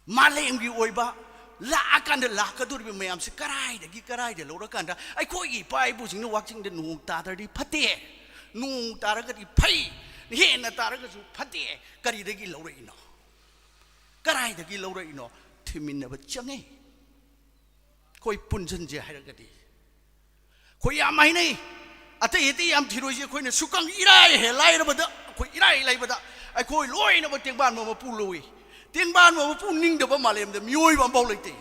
ꯃꯥꯂꯦꯝꯒꯤ ꯑꯣꯏꯕ ꯂꯥꯛꯑꯀꯥꯟꯗ ꯂꯥꯛꯀꯗꯧꯔꯤꯕ ꯃꯌꯥꯝꯁꯦ ꯀꯔꯥꯏꯗꯒꯤ ꯀꯔꯥꯏꯗ ꯂꯧꯔꯀꯥꯟꯗ ꯑꯩꯈꯣꯏꯒꯤ ꯏꯄꯥ ꯏꯄꯨꯁꯤꯡꯅ ꯋꯥꯛꯆꯤꯡꯗ ꯅꯣꯡ ꯇꯥꯗ꯭ꯔꯗꯤ ꯐꯠꯇꯦ, ꯅꯣꯡ ꯇꯥꯔꯒꯗꯤ ꯐꯩ, ꯍꯦꯟꯅ ꯇꯥꯔꯒꯁꯨ ꯐꯠꯇꯦ? ꯀꯔꯤꯗꯒꯤ ꯂꯧꯔꯛꯏꯅꯣ? ꯀꯔꯥꯏꯗꯒꯤ ꯂꯧꯔꯛꯏꯅꯣ? ꯊꯤꯃꯤꯟꯅꯕ ꯆꯪꯉꯦ꯫ ꯑꯩꯈꯣꯏ ꯄꯨꯟꯁꯤꯟꯁꯦ ꯍꯥꯏꯔꯒꯗꯤ ꯑꯩꯈꯣꯏ ꯌꯥꯝ ꯍꯥꯏꯅꯩ꯫ ꯑꯇꯩ ꯑꯇꯩ ꯌꯥꯝ ꯊꯤꯔꯣꯏꯁꯤ꯫ ꯑꯩꯈꯣꯏꯅ ꯁꯨꯀꯪ ꯏꯔꯥꯏ ꯍꯦ ꯂꯥꯏꯔꯕꯗ, ꯑꯩꯈꯣꯏ ꯏꯔꯥꯏ ꯂꯩꯕꯗ ꯑꯩꯈꯣꯏ ꯂꯣꯏꯅꯃꯛ ꯇꯦꯡꯕꯥꯟꯕ ꯃꯄꯨ ꯂꯧꯏ꯫ ꯇꯦꯡꯕꯥꯟꯕ ꯃꯄꯨ ꯅꯤꯡꯗꯕ ꯃꯥꯂꯦꯝꯗ ꯃꯤꯑꯣꯏꯕ ꯑꯃꯐꯥꯎ ꯂꯩꯇꯦ꯫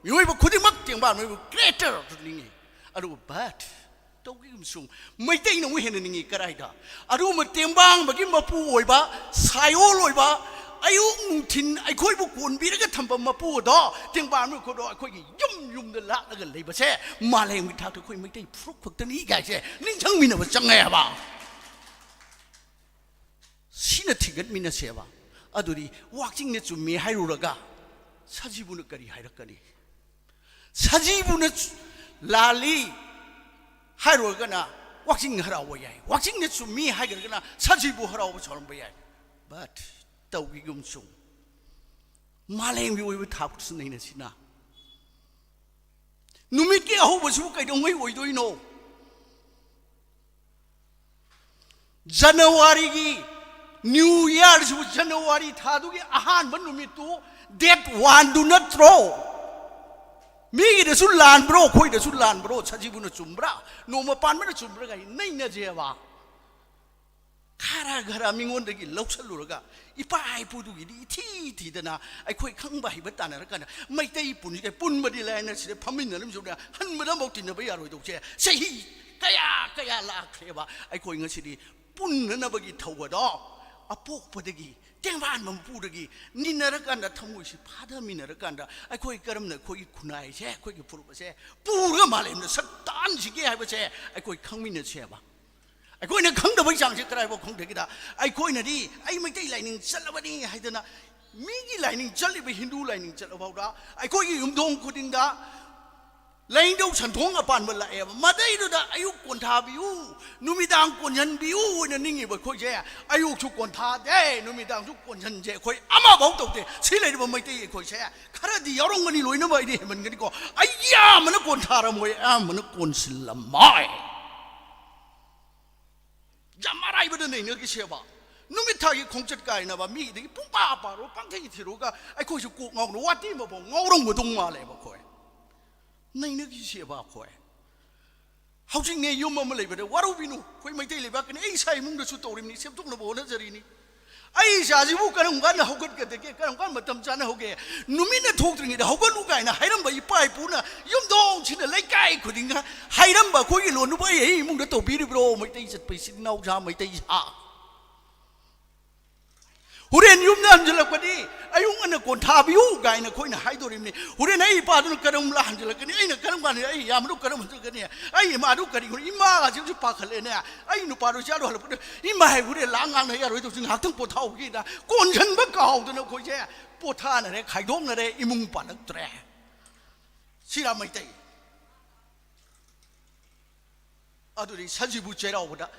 ꯃꯤꯑꯣꯏꯕ ꯈꯨꯗꯤꯡꯃꯛ ꯇꯦꯡꯕꯥꯟꯕ ꯃꯄꯨ creator ꯅꯤꯡꯉꯤ꯫ ꯑꯗꯨꯕꯨ but ꯇꯧꯈꯤꯒꯨꯝꯁꯨꯡ ꯃꯩꯇꯩꯅ ꯑꯃꯨꯛ ꯍꯦꯟꯅ ꯅꯤꯡꯉꯤ꯫ ꯀꯔꯥꯏꯗ? ꯑꯗꯨꯒꯨꯝꯕ ꯇꯦꯡꯕꯥꯡꯕꯒꯤ ꯃꯄꯨ ꯑꯣꯏꯕ, ꯁꯥꯏꯑꯣꯜ ꯑꯣꯏꯕ, ꯑꯌꯨꯛ ꯅꯨꯡꯊꯤꯟ ꯑꯩꯈꯣꯏꯕꯨ ꯀꯣꯟꯕꯤꯔꯒ ꯊꯝꯕ ꯃꯄꯨ ꯑꯗꯣ, ꯇꯦꯡꯕꯥꯡꯕ ꯃꯄꯨꯗꯣ ꯑꯩꯈꯣꯏꯒꯤ ꯌꯨꯝ ꯌꯨꯝꯗ ꯂꯥꯛꯂꯒ ꯂꯩꯕꯁꯦ ꯃꯥꯂꯦꯝꯒꯤ ꯊꯥꯛꯇ ꯑꯩꯈꯣꯏ ꯃꯩꯇꯩ ꯐꯨꯔꯨꯞ ꯈꯛꯇꯅꯤ ꯀꯥꯏꯁꯦ ꯅꯤꯡꯁꯤꯡꯃꯤꯟꯅꯕ ꯆꯪꯉꯦ ꯍꯥꯏꯕ꯫ ꯁꯤꯅ ꯊꯤꯒꯠꯃꯤꯟꯅꯁꯦꯕ꯫ ꯑꯗꯨꯗꯤ ꯋꯥꯛꯆꯤꯡꯅ ꯆꯨꯝꯃꯤ ꯍꯥꯏꯔꯨꯔꯒ ꯁꯖꯤꯕꯨꯅ ꯀꯔꯤ ꯍꯥꯏꯔꯛꯀꯅꯤ? ꯁꯖꯤꯕꯨꯅ ꯆ-, ꯂꯥꯜꯂꯤ ꯍꯥꯏꯔꯨꯔꯒꯅ ꯋꯥꯛꯆꯤꯡ ꯍꯔꯥꯎꯕ ꯌꯥꯏ, ꯋꯥꯛꯆꯤꯡꯅ ꯆꯨꯝꯃꯤ ꯍꯥꯏꯈ꯭ꯔꯒꯅ ꯁꯖꯤꯕꯨ ꯍꯔꯥꯎꯕ ꯁꯥꯎꯔꯝꯕ ꯌꯥꯏ꯫ But ꯇꯧꯈꯤꯒꯨꯝꯁꯨꯡ ꯃꯥꯂꯦꯝꯒꯤ ꯑꯣꯏꯕ ꯊꯥꯛꯇꯁꯨ ꯅꯩꯅꯁꯤꯅ꯫ ꯅꯨꯃꯤꯠꯀꯤ ꯑꯍꯧꯕꯁꯤꯕꯨ ꯀꯩꯗꯧꯉꯩ ꯑꯣꯏꯗꯣꯏꯅꯣ? ꯖꯅꯋꯥꯔꯤꯒꯤ New Yearꯁꯤꯕꯨ ꯖꯅꯋꯥꯔꯤ ꯊꯥꯗꯨꯒꯤ ꯑꯍꯥꯟꯕ ꯅꯨꯃꯤꯠꯇꯨ date oneꯗꯨ ꯅꯠꯇ꯭ꯔꯣ? ꯃꯤꯒꯤꯗꯁꯨ ꯂꯥꯟꯕ꯭ꯔꯣ, ꯑꯩꯈꯣꯏꯗꯁꯨ ꯂꯥꯟꯕ꯭ꯔꯣ? ꯁꯖꯤꯕꯨꯅ ꯆꯨꯝꯕ꯭ꯔꯥ, ꯅꯣꯡꯃ ꯄꯥꯟꯕꯅ ꯆꯨꯝꯕ꯭ꯔꯥ ꯀꯥꯏ ꯅꯩꯅꯖꯦꯕ꯫ ꯈꯔ ꯈꯔ ꯃꯤꯉꯣꯟꯗꯒꯤ ꯂꯧꯁꯜꯂꯨꯔꯒ ꯏꯄꯥ ꯏꯄꯨꯗꯨꯒꯤꯗꯤ ꯏꯊꯤ ꯊꯤꯗꯅ ꯑꯩꯈꯣꯏ ꯈꯪꯕ ꯍꯩꯕ ꯇꯥꯟꯅꯔꯀꯥꯟꯗ ꯃꯩꯇꯩ ꯄꯨꯟꯁꯤꯒꯦ꯫ ꯄꯨꯟꯕꯗꯤ ꯂꯥꯏꯅ ꯁꯤꯗ ꯐꯝꯃꯤꯟꯅꯔꯝꯁꯨꯅ ꯍꯟꯕꯗ ꯑꯃꯐꯥꯎ ꯇꯤꯟꯅꯕ ꯌꯥꯔꯣꯏꯗꯧꯁꯦ ꯆꯍꯤ ꯀꯌꯥ ꯀꯌꯥ ꯂꯥꯛꯈ꯭ꯔꯦꯕ꯫ ꯑꯩꯈꯣꯏ ꯉꯁꯤꯗꯤ ꯄꯨꯟꯅꯅꯕꯒꯤ ꯊꯧꯕꯗꯣ ꯑꯄꯣꯛꯄꯗꯒꯤ ꯇꯦꯡꯕꯥꯟꯕ ꯃꯄꯨꯗꯒꯤ ꯅꯤꯟꯅꯔꯀꯥꯟꯗ ꯊꯃꯣꯏꯁꯤ ꯐꯥꯊꯃꯤꯟꯅꯔꯀꯥꯟꯗ ꯑꯩꯈꯣꯏ ꯀꯔꯝꯅ ꯑꯩꯈꯣꯏꯒꯤ ꯈꯨꯟꯅꯥꯏꯁꯦ, ꯑꯩꯈꯣꯏꯒꯤ ꯐꯨꯔꯨꯞ ꯑꯁꯦ ꯄꯨꯔꯒ ꯃꯥꯂꯦꯝꯗ ꯁꯛ ꯇꯥꯛꯍꯟꯁꯤꯒꯦ ꯍꯥꯏꯕꯁꯦ ꯑꯩꯈꯣꯏ ꯈꯪꯃꯤꯟꯅꯁꯦꯕ꯫ ꯑꯩꯈꯣꯏꯅ ꯈꯪꯗꯕꯒꯤ ꯆꯥꯡꯁꯦ ꯀꯗꯥꯏꯐꯥꯎ ꯈꯪꯗꯒꯦꯗ? ꯑꯩꯈꯣꯏꯅꯗꯤ "ꯑꯩ ꯃꯩꯇꯩ ꯂꯥꯏꯅꯤꯡ ꯆꯠꯂꯕꯅꯤ" ꯍꯥꯏꯗꯅ, ꯃꯤꯒꯤ ꯂꯥꯏꯅꯤꯡ ꯆꯠꯂꯤꯕ ꯍꯤꯟꯗꯨ ꯂꯥꯏꯅꯤꯡ ꯆꯠꯂꯐꯥꯎꯗ ꯑꯩꯈꯣꯏꯒꯤ ꯌꯨꯝꯊꯣꯡ ꯈꯨꯗꯤꯡꯗ ꯂꯥꯏꯅꯤꯡꯊꯧ ꯁꯟꯊꯣꯡ ꯑꯄꯥꯟꯕ ꯂꯥꯛꯑꯦꯕ꯫ ꯃꯗꯩꯗꯨꯗ "ꯑꯌꯨꯛ ꯀꯣꯟꯊꯥꯕꯤꯌꯨ, ꯅꯨꯃꯤꯗꯥꯡ ꯀꯣꯟꯁꯤꯟꯕꯤꯌꯨ" ꯑꯣꯏꯅ ꯅꯤꯡꯉꯤꯕ ꯑꯩꯈꯣꯏꯁꯦ꯫ ꯑꯌꯨꯛꯁꯨ ꯀꯣꯟꯊꯥꯗꯦ, ꯅꯨꯃꯤꯗꯥꯡꯁꯨ ꯀꯣꯟꯁꯤꯟꯁꯦ ꯑꯩꯈꯣꯏ ꯑꯃꯐꯥꯎ ꯇꯧꯗꯦ꯫ ꯁꯤ ꯂꯩꯔꯤꯕ ꯃꯩꯇꯩ ꯑꯩꯈꯣꯏꯁꯦ ꯈꯔꯗꯤ ꯌꯥꯎꯔꯝꯒꯅꯤ, ꯂꯣꯏꯅꯃꯛ ꯑꯩꯗꯤ ꯍꯦꯟꯃꯟꯒꯅꯤꯀꯣ꯫ ꯑꯌꯥꯝꯕꯅ ꯀꯣꯟꯊꯥꯔꯝꯃꯣꯏ, ꯑꯌꯥꯝꯕꯅ ꯀꯣꯟꯁꯤꯜꯂꯝꯃꯣꯏ꯫ ꯌꯥꯝ ꯑꯔꯥꯏꯕꯗ ꯅꯩꯅꯈꯤꯁꯦꯕ꯫ ꯅꯨꯃꯤꯠ ꯊꯥꯒꯤ ꯈꯣꯡꯆꯠ ꯀꯥꯏꯅꯕ ꯃꯤꯗꯒꯤ ꯄꯨꯡꯄꯥ ꯄꯥꯔꯣ, ꯄꯪꯊꯤ ꯊꯤꯔꯨꯒ ꯑꯩꯈꯣꯏꯁꯨ ꯀꯣꯛ ꯉꯥꯎꯅ ꯋꯥꯇꯤ ꯑꯃꯐꯥꯎ ꯉꯥꯎꯔꯝꯒꯗꯧ ꯃꯥꯜꯂꯦꯕ ꯑꯩꯈꯣꯏ꯫ ꯅꯩꯅꯈꯤꯁꯦꯕ ꯑꯩꯈꯣꯏ꯫ ꯍꯧꯖꯤꯛꯅꯦ ꯌꯨꯝ ꯑꯃ ꯂꯩꯕꯗ ꯋꯥꯔꯧꯕꯤꯅꯨ, ꯑꯩꯈꯣꯏ ꯃꯩꯇꯩ ꯂꯩꯕꯥꯛꯀꯤꯅꯤ, ꯑꯩ ꯏꯁꯥ ꯏꯃꯨꯡꯗꯁꯨ ꯇꯧꯔꯤꯕꯅꯤ, ꯁꯦꯝꯗꯣꯛꯅꯕ ꯍꯣꯠꯅꯖꯔꯤꯅꯤ꯫ ꯑꯩ ꯏꯆꯥꯁꯤꯕꯨ ꯀꯔꯝ ꯀꯥꯟꯗ ꯍꯧꯒꯠꯀꯗꯒꯦ, ꯀꯔꯝ ꯀꯥꯟꯗ ꯃꯇꯝ ꯆꯥꯅ ꯍꯧꯒꯦ? "ꯅꯨꯃꯤꯠꯅ ꯊꯣꯛꯇ꯭ꯔꯤꯉꯩꯗ ꯍꯧꯒꯠꯂꯨ" ꯀꯥꯏꯅ ꯍꯥꯏꯔꯝꯕ ꯏꯄꯥ ꯏꯄꯨꯅ ꯌꯨꯝꯊꯣꯡꯁꯤꯅ, ꯂꯩꯀꯥꯏ ꯈꯨꯗꯤꯡꯅ ꯍꯥꯏꯔꯝꯕ ꯑꯩꯈꯣꯏꯒꯤ ꯂꯣꯟꯗꯨꯕꯨ ꯑꯩ, ꯑꯩ ꯏꯃꯨꯡꯗ ꯇꯧꯕꯤꯔꯤꯕ꯭ꯔꯣ? ꯃꯩꯇꯩ ꯆꯠꯄ ꯏꯆꯤꯟ ꯏꯅꯥꯎ ꯁꯥ, ꯃꯩꯇꯩ ꯁꯥ꯫ ꯍꯣꯔꯦꯟ ꯌꯨꯝꯗ ꯍꯟꯖꯤꯜꯂꯛꯄꯗꯤ "ꯑꯌꯨꯛ ꯉꯟꯅ ꯀꯣꯟꯊꯥꯕꯤꯌꯨ" ꯀꯥꯏꯅ ꯑꯩꯈꯣꯏꯅ ꯍꯥꯏꯗꯣꯔꯤꯕꯅꯤ꯫ ꯍꯣꯔꯦꯟ ꯑꯩ ꯏꯄꯥꯗꯨꯅ ꯀꯔꯝꯂ ꯍꯟꯖꯤꯜꯂꯛꯀꯅꯤ? ꯑꯩꯅ ꯀꯔꯝ ꯀꯥꯟꯗ ꯑꯩ ꯏꯌꯥꯝꯕꯗꯨ ꯀꯔꯝ ꯍꯟꯖꯤꯜꯂꯛꯀꯅꯤ? ꯑꯩ ꯏꯃꯥꯗꯨ ꯀꯔꯤꯒꯨꯝꯕ ꯏꯃꯥꯒꯁꯦ ꯍꯧꯖꯤꯛ ꯄꯥꯈꯠꯂꯦꯅꯦ꯫ ꯑꯩ ꯅꯨꯄꯥꯗꯨ ꯆꯥꯗꯣ ꯍꯜꯂꯛꯄꯗ "ꯏꯃꯥ ꯍꯥꯏ ꯍꯣꯔꯦꯟ ꯂꯥꯡ ꯉꯥꯡꯅ ꯌꯥꯔꯣꯏꯗꯧꯁꯤ ꯉꯥꯏꯍꯥꯛꯇꯪ ꯄꯣꯊꯥꯍꯧꯒꯦꯅ" ꯀꯣꯟꯁꯤꯟꯕ ꯀꯥꯎꯗꯅ ꯑꯩꯈꯣꯏꯁꯦ ꯄꯣꯊꯥꯅꯔꯦ, ꯈꯥꯏꯗꯣꯛꯅꯔꯦ, ꯏꯃꯨꯡ ꯄꯥꯜꯂꯛꯇ꯭ꯔꯦ꯫ ꯁꯤꯔꯥ ꯃꯩꯇꯩ꯫ ꯑꯗꯨꯗꯤ ꯁꯖꯤꯕꯨ ꯆꯩꯔꯥꯎꯕꯗ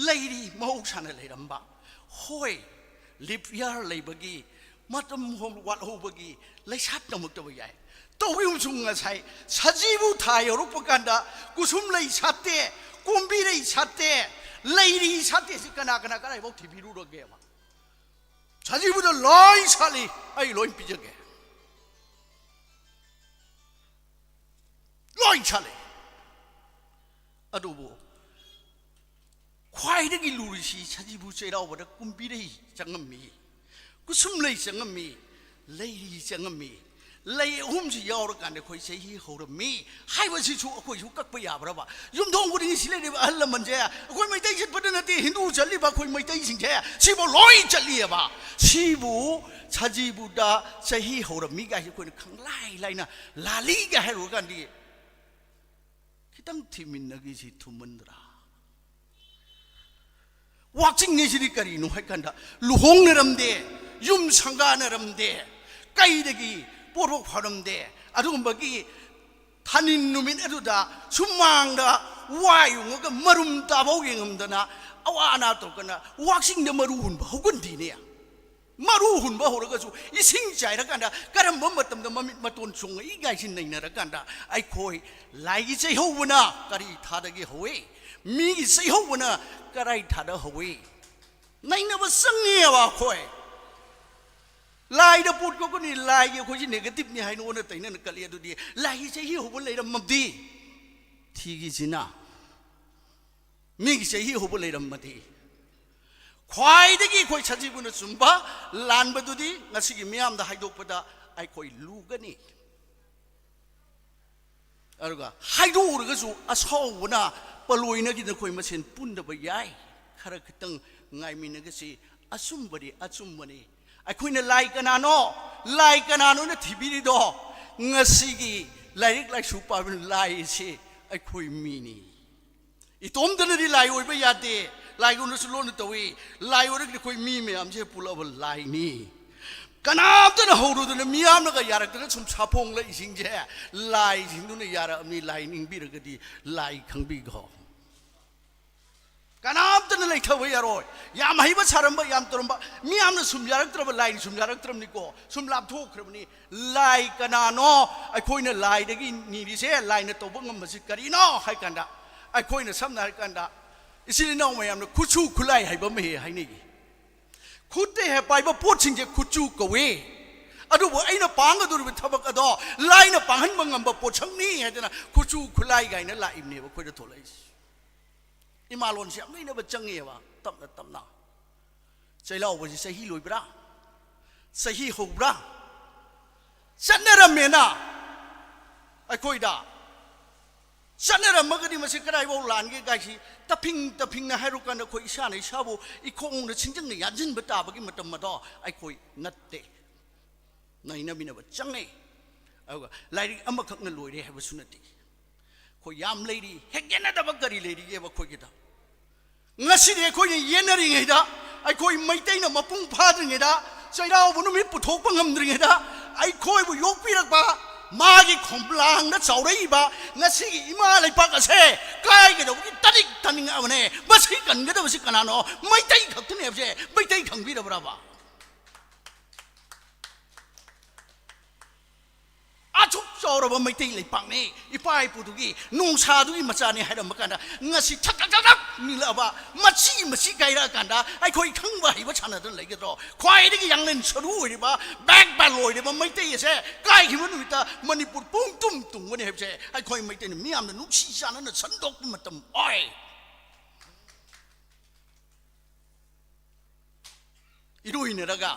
ꯂꯩꯔꯤ, ꯃꯍꯧꯁꯥꯅ ꯂꯩꯔꯝꯕ꯫ ꯍꯣꯏ, ꯂꯤꯞ ꯌꯥꯔ ꯂꯩꯕꯒꯤ, ꯃꯇꯝ ꯍꯣ-, ꯋꯥꯠꯍꯧꯕꯒꯤ ꯂꯩꯁꯥ ꯇꯝꯃꯛꯇꯕ ꯌꯥꯏ꯫ ꯇꯧꯕꯤꯌꯨꯁꯨ ꯉꯁꯥꯏ ꯁꯖꯤꯕꯨ ꯊꯥ ꯌꯧꯔꯛꯄ ꯀꯥꯟꯗ ꯀꯨꯁꯨꯝ ꯂꯩ ꯁꯥꯠꯇꯦ, ꯀꯣꯝꯕꯤꯔꯩ ꯁꯥꯠꯇꯦ, ꯂꯩꯔꯤ ꯁꯥꯠꯇꯦ꯫ ꯁꯤ ꯀꯅꯥ ꯀꯅꯥ ꯀꯗꯥꯏꯐꯥꯎ ꯊꯤꯕꯤꯔꯨꯔꯒꯦꯕ? ꯁꯖꯤꯕꯨꯗ ꯂꯣꯏ ꯁꯥꯠꯂꯤ, ꯑꯩ ꯂꯣꯏ ꯄꯤꯖꯒꯦ꯫ ꯂꯣꯏ ꯁꯥꯠꯂꯤ꯫ ꯑꯗꯨꯕꯨ ꯈ꯭ꯋꯥꯏꯗꯒꯤ ꯂꯨꯔꯤꯁꯤ ꯁꯖꯤꯕꯨ ꯆꯩꯔꯥꯎꯕꯗ ꯀꯨꯝꯕꯤꯔꯩ ꯆꯪꯉꯝꯃꯤ, ꯀꯨꯁꯨꯝ ꯂꯩ ꯆꯪꯉꯝꯃꯤ, ꯂꯩꯔꯤ ꯆꯪꯉꯝꯃꯤ꯫ ꯂꯩ ꯑꯍꯨꯝꯁꯤ ꯌꯥꯎꯔꯀꯥꯟꯗ ꯑꯩꯈꯣꯏ ꯆꯍꯤ ꯍꯧꯔꯝꯃꯤ ꯍꯥꯏꯕꯁꯤꯁꯨ ꯑꯩꯈꯣꯏꯁꯨ ꯀꯛꯄ ꯌꯥꯕ꯭ꯔꯕ? ꯌꯨꯝꯊꯣꯡ ꯈꯨꯗꯤꯡꯒꯤ ꯁꯤ ꯂꯩꯔꯤꯕ ꯑꯍꯜ ꯂꯃꯟꯁꯦ, ꯑꯩꯈꯣꯏ ꯃꯩꯇꯩ ꯆꯠꯄꯗ ꯅꯠꯇꯦ, ꯍꯤꯟꯗꯨ ꯆꯠꯂꯤꯕ ꯑꯩꯈꯣꯏ ꯃꯩꯇꯩꯁꯤꯡꯁꯦ ꯁꯤꯐꯥꯎ ꯂꯣꯏ ꯆꯠꯂꯤꯑꯕ꯫ ꯁꯤꯕꯨ ꯁꯖꯤꯕꯨꯗ ꯆꯍꯤ ꯍꯧꯔꯝꯃꯤ ꯀꯥꯏꯁꯦ ꯑꯩꯈꯣꯏꯅ ꯈꯪꯂꯥꯏ ꯂꯥꯏꯅ ꯂꯥꯂꯤꯒ ꯍꯥꯏꯔꯨꯔꯀꯥꯟꯗꯤ ꯈꯤꯇꯪ ꯊꯤꯃꯤꯟꯅꯈꯤꯁꯤ ꯊꯨꯃꯟꯗ꯭ꯔꯥ? ꯋꯥꯛꯆꯤꯡ ꯍꯥꯏꯁꯤꯗꯤ ꯀꯔꯤꯅꯣ ꯍꯥꯏ ꯀꯥꯟꯗ, ꯂꯨꯍꯣꯡꯅꯔꯝꯗꯦ, ꯌꯨꯝ ꯁꯪꯒꯥꯅꯔꯝꯗꯦ, ꯀꯩꯗꯒꯤ ꯄꯣꯠꯐꯥꯎ ꯐꯔꯝꯗꯦ, ꯑꯗꯨꯒꯨꯝꯕꯒꯤ ꯊꯥꯅꯤꯟ ꯅꯨꯃꯤꯠ ꯑꯗꯨꯗ ꯁꯨꯃꯥꯡꯗ ꯋꯥ ꯌꯨꯡꯉꯒ ꯃꯔꯨꯝ ꯇꯥꯐꯥꯎ ꯌꯦꯡꯉꯝꯗꯅ ꯑꯋꯥ ꯑꯅꯥ ꯇꯧꯔꯛꯇꯅ ꯋꯥꯛꯆꯤꯡꯗ ꯃꯔꯨ ꯍꯨꯟꯕ ꯍꯧꯒꯟꯗꯦꯅꯦ꯫ ꯃꯔꯨ ꯍꯨꯟꯕ ꯍꯧꯔꯒꯁꯨ ꯏꯁꯤꯡ ꯆꯥꯏꯔꯀꯥꯟꯗ ꯀꯔꯝꯕ ꯃꯇꯝꯗ ꯃꯃꯤꯠ ꯃꯇꯣꯟ ꯆꯣꯡꯉꯛꯏ ꯀꯥꯏꯁꯤ ꯅꯩꯅꯔꯀꯥꯟꯗ ꯑꯩꯈꯣꯏ ꯂꯥꯏꯒꯤ ꯆꯩꯍꯧꯕꯅ ꯀꯔꯤ ꯊꯥꯗꯒꯤ ꯍꯧꯏ? ꯃꯤꯒꯤ ꯆꯩꯍꯧꯕꯅ ꯀꯔꯥꯏ ꯊꯥꯗ ꯍꯧꯏ? ꯅꯩꯅꯕ ꯆꯪꯉꯦꯕ ꯑꯩꯈꯣꯏ꯫ ꯂꯥꯏꯗ ꯄꯣꯠ ꯀꯛꯀꯅꯤ, ꯂꯥꯏꯒꯤ ꯑꯩꯈꯣꯏꯁꯤ negative ꯅꯤ ꯍꯥꯏꯅ ꯑꯣꯟꯅ ꯇꯩꯅꯅ ꯀꯠꯂꯤ꯫ ꯑꯗꯨꯗꯤ ꯂꯥꯏꯒꯤ ꯆꯩꯍꯧꯕ ꯂꯩꯔꯝꯃꯕꯗꯤ, ꯊꯤꯒꯤꯁꯤꯅ ꯃꯤꯒꯤ ꯆꯩꯍꯧꯕ ꯂꯩꯔꯝꯃꯗꯤ, ꯈ꯭ꯋꯥꯏꯗꯒꯤ ꯑꯩꯈꯣꯏ ꯁꯖꯤꯕꯨꯅ ꯆꯨꯝꯕ ꯂꯥꯟꯕꯗꯨꯗꯤ ꯉꯁꯤꯒꯤ ꯃꯤꯌꯥꯝꯗ ꯍꯥꯏꯗꯣꯛꯄꯗ ꯑꯩꯈꯣꯏ ꯂꯨꯒꯅꯤ꯫ ꯑꯗꯨꯒ ꯍꯥꯏꯗꯣꯛꯎꯔꯒꯁꯨ ꯑꯁꯥꯎꯕꯅ ꯄꯂꯣꯏꯅꯒꯤ ꯅꯈꯣꯏ ꯃꯁꯦꯟ ꯄꯨꯟꯗꯕ ꯌꯥꯏ꯫ ꯈꯔ ꯈꯤꯇꯪ ꯉꯥꯏꯃꯤꯟꯅꯒꯁꯤ꯫ ꯑꯆꯨꯝꯕꯗꯤ ꯑꯆꯨꯝꯕꯅꯤ꯫ ꯑꯩꯈꯣꯏꯅ ꯂꯥꯏ ꯀꯅꯥꯅꯣ, ꯂꯥꯏ ꯀꯅꯥꯅꯣꯅ ꯊꯤꯕꯤꯔꯤꯗꯣ? ꯉꯁꯤꯒꯤ ꯂꯥꯏꯔꯤꯛ ꯂꯥꯏꯁꯨ ꯄꯥꯕ ꯂꯥꯏꯁꯤ ꯑꯩꯈꯣꯏ ꯃꯤꯅꯤ꯫ ꯏꯇꯣꯝꯇꯅꯗꯤ ꯂꯥꯏ ꯑꯣꯏꯕ ꯌꯥꯗꯦ꯫ ꯂꯥꯏꯒꯨꯝꯅꯁꯨ ꯂꯣꯟꯅ ꯇꯧꯏ꯫ ꯂꯥꯏ ꯑꯣꯏꯔꯒꯗꯤ ꯑꯩꯈꯣꯏ ꯃꯤ ꯃꯌꯥꯝꯁꯦ ꯄꯨꯜꯂꯕ ꯂꯥꯏꯅꯤ꯫ ꯀꯅꯥꯝꯇꯅ ꯍꯧꯔꯨꯗꯅ ꯃꯤꯌꯥꯝꯅꯒ ꯌꯥꯔꯛꯇꯅ ꯁꯨꯝ ꯁꯥꯐꯣꯡꯂꯛꯏꯁꯤꯡꯁꯦ ꯂꯥꯏꯁꯤꯡꯗꯨꯅ ꯌꯥꯔꯛꯑꯕꯅꯤ꯫ ꯂꯥꯏ ꯅꯤꯡꯕꯤꯔꯒꯗꯤ ꯂꯥꯏ ꯈꯪꯕꯤꯈꯣ꯫ ꯀꯅꯥꯝꯇꯅ ꯂꯩꯊꯕ ꯌꯥꯔꯣꯏ꯫ ꯌꯥꯝ ꯍꯩꯕ ꯁꯥꯔꯝꯕ, ꯌꯥꯝ ꯇꯧꯔꯝꯕ, ꯃꯤꯌꯥꯝꯅ ꯁꯨꯝ ꯌꯥꯔꯛꯇ꯭ꯔꯕ, ꯂꯥꯏꯅ ꯁꯨꯝ ꯌꯥꯔꯛꯇ꯭ꯔꯕꯅꯤꯀꯣ, ꯁꯨꯝ ꯂꯥꯞꯊꯣꯛꯈ꯭ꯔꯕꯅꯤ꯫ ꯂꯥꯏ ꯀꯅꯥꯅꯣ? ꯑꯩꯈꯣꯏꯅ ꯂꯥꯏꯗꯒꯤ ꯅꯤꯔꯤꯁꯦ, ꯂꯥꯏꯅ ꯇꯧꯕ ꯉꯝꯕꯁꯤ ꯀꯔꯤꯅꯣ ꯍꯥꯏ ꯀꯥꯟꯗ, ꯑꯩꯈꯣꯏꯅ ꯁꯝꯅ ꯍꯥꯏꯔ ꯀꯥꯟꯗ, ꯏꯆꯤꯜ ꯏꯅꯥꯎ ꯃꯌꯥꯝꯅ ꯈꯨꯠꯁꯨ ꯈꯨꯠꯂꯥꯏ ꯍꯥꯏꯕ ꯑꯃ ꯍꯦꯛ ꯍꯥꯏꯅꯩ꯫ ꯈꯨꯠꯇ ꯍꯦꯛ ꯄꯥꯏꯕ ꯄꯣꯠꯁꯤꯡꯁꯦ ꯈꯨꯠꯁꯨ ꯀꯧꯏ꯫ ꯑꯗꯨꯕꯨ ꯑꯩꯅ ꯄꯥꯡꯒꯗꯧꯔꯤꯕ ꯊꯕꯛ ꯑꯗꯣ ꯂꯥꯏꯅ ꯄꯥꯡꯍꯟꯕ ꯉꯝꯕ ꯄꯣꯠꯁꯛꯅꯤ ꯍꯥꯏꯗꯅ ꯈꯨꯠꯁꯨ ꯈꯨꯠꯂꯥꯏ ꯀꯥꯏꯅ ꯂꯥꯛꯏꯕꯅꯦꯕ ꯑꯩꯈꯣꯏꯗ ꯊꯣꯛꯂꯛꯏꯁꯦ꯫ ꯏꯃꯥꯂꯣꯟꯁꯦ ꯌꯥꯝ ꯅꯩꯅꯕ ꯆꯪꯉꯦꯕ, ꯇꯞꯅ ꯇꯞꯅ꯫ ꯆꯩꯂꯥꯎꯕꯁꯤ ꯆꯍꯤ ꯂꯣꯏꯕ꯭ꯔꯥ? ꯆꯍꯤ ꯍꯧꯕ꯭ꯔꯥ? ꯆꯠꯅꯔꯝꯃꯦꯅ ꯑꯩꯈꯣꯏꯗ꯫ ꯆꯠꯅꯔꯝꯃꯒꯗꯤ ꯃꯁꯤ ꯀꯗꯥꯏꯐꯥꯎ ꯂꯥꯟꯒꯦ ꯀꯥꯏꯁꯤ ꯇꯐꯤꯡ ꯇꯐꯤꯡꯅ ꯍꯥꯏꯔꯨꯀꯥꯟꯗ ꯑꯩꯈꯣꯏ ꯏꯁꯥꯅ ꯏꯁꯥꯕꯨ ꯏꯈꯣꯡꯅ ꯁꯤꯡꯖꯪꯅ ꯌꯥꯟꯁꯤꯟꯕ ꯇꯥꯕꯒꯤ ꯃꯇꯝ ꯑꯗꯣ ꯑꯩꯈꯣꯏ ꯅꯠꯇꯦ꯫ ꯅꯩꯅꯃꯤꯟꯅꯕ ꯆꯪꯉꯦ꯫ ꯑꯗꯨꯒ ꯂꯥꯏꯔꯤꯛ ꯑꯃꯈꯛꯅ ꯂꯣꯏꯔꯦ ꯍꯥꯏꯕꯁꯨ ꯅꯠꯇꯦ꯫ ꯑꯩꯈꯣꯏ ꯌꯥꯝ ꯂꯩꯔꯤ, ꯍꯦꯛ ꯌꯦꯟꯅꯗꯕ ꯀꯔꯤ ꯂꯩꯔꯤꯒꯦꯕ ꯑꯩꯈꯣꯏꯒꯤꯗ? ꯉꯁꯤꯗꯤ ꯑꯩꯈꯣꯏꯅ ꯌꯦꯟꯅꯔꯤꯉꯩꯗ, ꯑꯩꯈꯣꯏ ꯃꯩꯇꯩꯅ ꯃꯄꯨꯡ ꯐꯥꯗ꯭ꯔꯤꯉꯩꯗ, ꯆꯩꯔꯥꯎꯕ ꯅꯨꯃꯤꯠ ꯄꯨꯊꯣꯛꯄ ꯉꯝꯗ꯭ꯔꯤꯉꯩꯗ, ꯑꯩꯈꯣꯏꯕꯨ ꯌꯣꯛꯄꯤꯔꯛꯄ, ꯃꯥꯒꯤ ꯈꯣꯝꯂꯥꯡꯗ ꯆꯥꯎꯔꯛꯏꯕ ꯉꯁꯤꯒꯤ ꯏꯃꯥ ꯂꯩꯄꯥꯛ ꯑꯁꯦ ꯀꯥꯏꯒꯗꯧꯕꯒꯤ ꯇꯅꯤꯛ ꯇꯅꯤꯡꯉꯛꯑꯕꯅꯦ꯫ ꯃꯁꯤ ꯀꯟꯒꯗꯕꯁꯤ ꯀꯅꯥꯅꯣ? ꯃꯩꯇꯩ ꯈꯛꯇꯅꯦ ꯍꯥꯏꯕꯁꯦ ꯃꯩꯇꯩ ꯈꯪꯕꯤꯔꯕ꯭ꯔꯕ? ꯑꯁꯨꯛ ꯆꯥꯎꯔꯕ ꯃꯩꯇꯩ ꯂꯩꯄꯥꯛꯅꯤ, ꯏꯄꯥ ꯏꯄꯨꯗꯨꯒꯤ ꯅꯣꯡꯁꯥꯗꯨꯒꯤ ꯃꯆꯥꯅꯤ ꯍꯥꯏꯔꯝꯕ ꯀꯥꯟꯗ, ꯉꯁꯤ ꯊꯛ ꯊꯛ ꯊꯛ ꯊꯛ ꯅꯤꯜꯂꯛꯑꯕ, ꯃꯆꯤ ꯃꯆꯤ ꯀꯥꯏꯔꯛꯑꯀꯥꯟꯗ ꯑꯩꯈꯣꯏ ꯈꯪꯕ ꯍꯩꯕ ꯁꯥꯟꯅꯗꯨꯅ ꯂꯩꯒꯗ꯭ꯔꯣ? ꯈ꯭ꯋꯥꯏꯗꯒꯤ ꯌꯥꯡꯂꯦꯟ ꯁꯔꯨ ꯑꯣꯏꯔꯤꯕ, backbone ꯑꯣꯏꯔꯤꯕ ꯃꯩꯇꯩ ꯑꯁꯦ ꯀꯥꯏꯈꯤꯕ ꯅꯨꯃꯤꯠꯇ ꯃꯅꯤꯄꯨꯔ ꯄꯨꯡ ꯇꯨꯝ ꯇꯨꯝꯒꯅꯤ ꯍꯥꯏꯕꯁꯦ ꯑꯩꯈꯣꯏ ꯃꯩꯇꯩꯅ ꯃꯤꯌꯥꯝꯅ ꯅꯨꯡꯁꯤ ꯆꯥꯟꯅꯅ ꯁꯟꯗꯣꯛꯄ ꯃꯇꯝ ꯑꯣꯏ꯫ ꯏꯔꯣꯏꯅꯔꯒ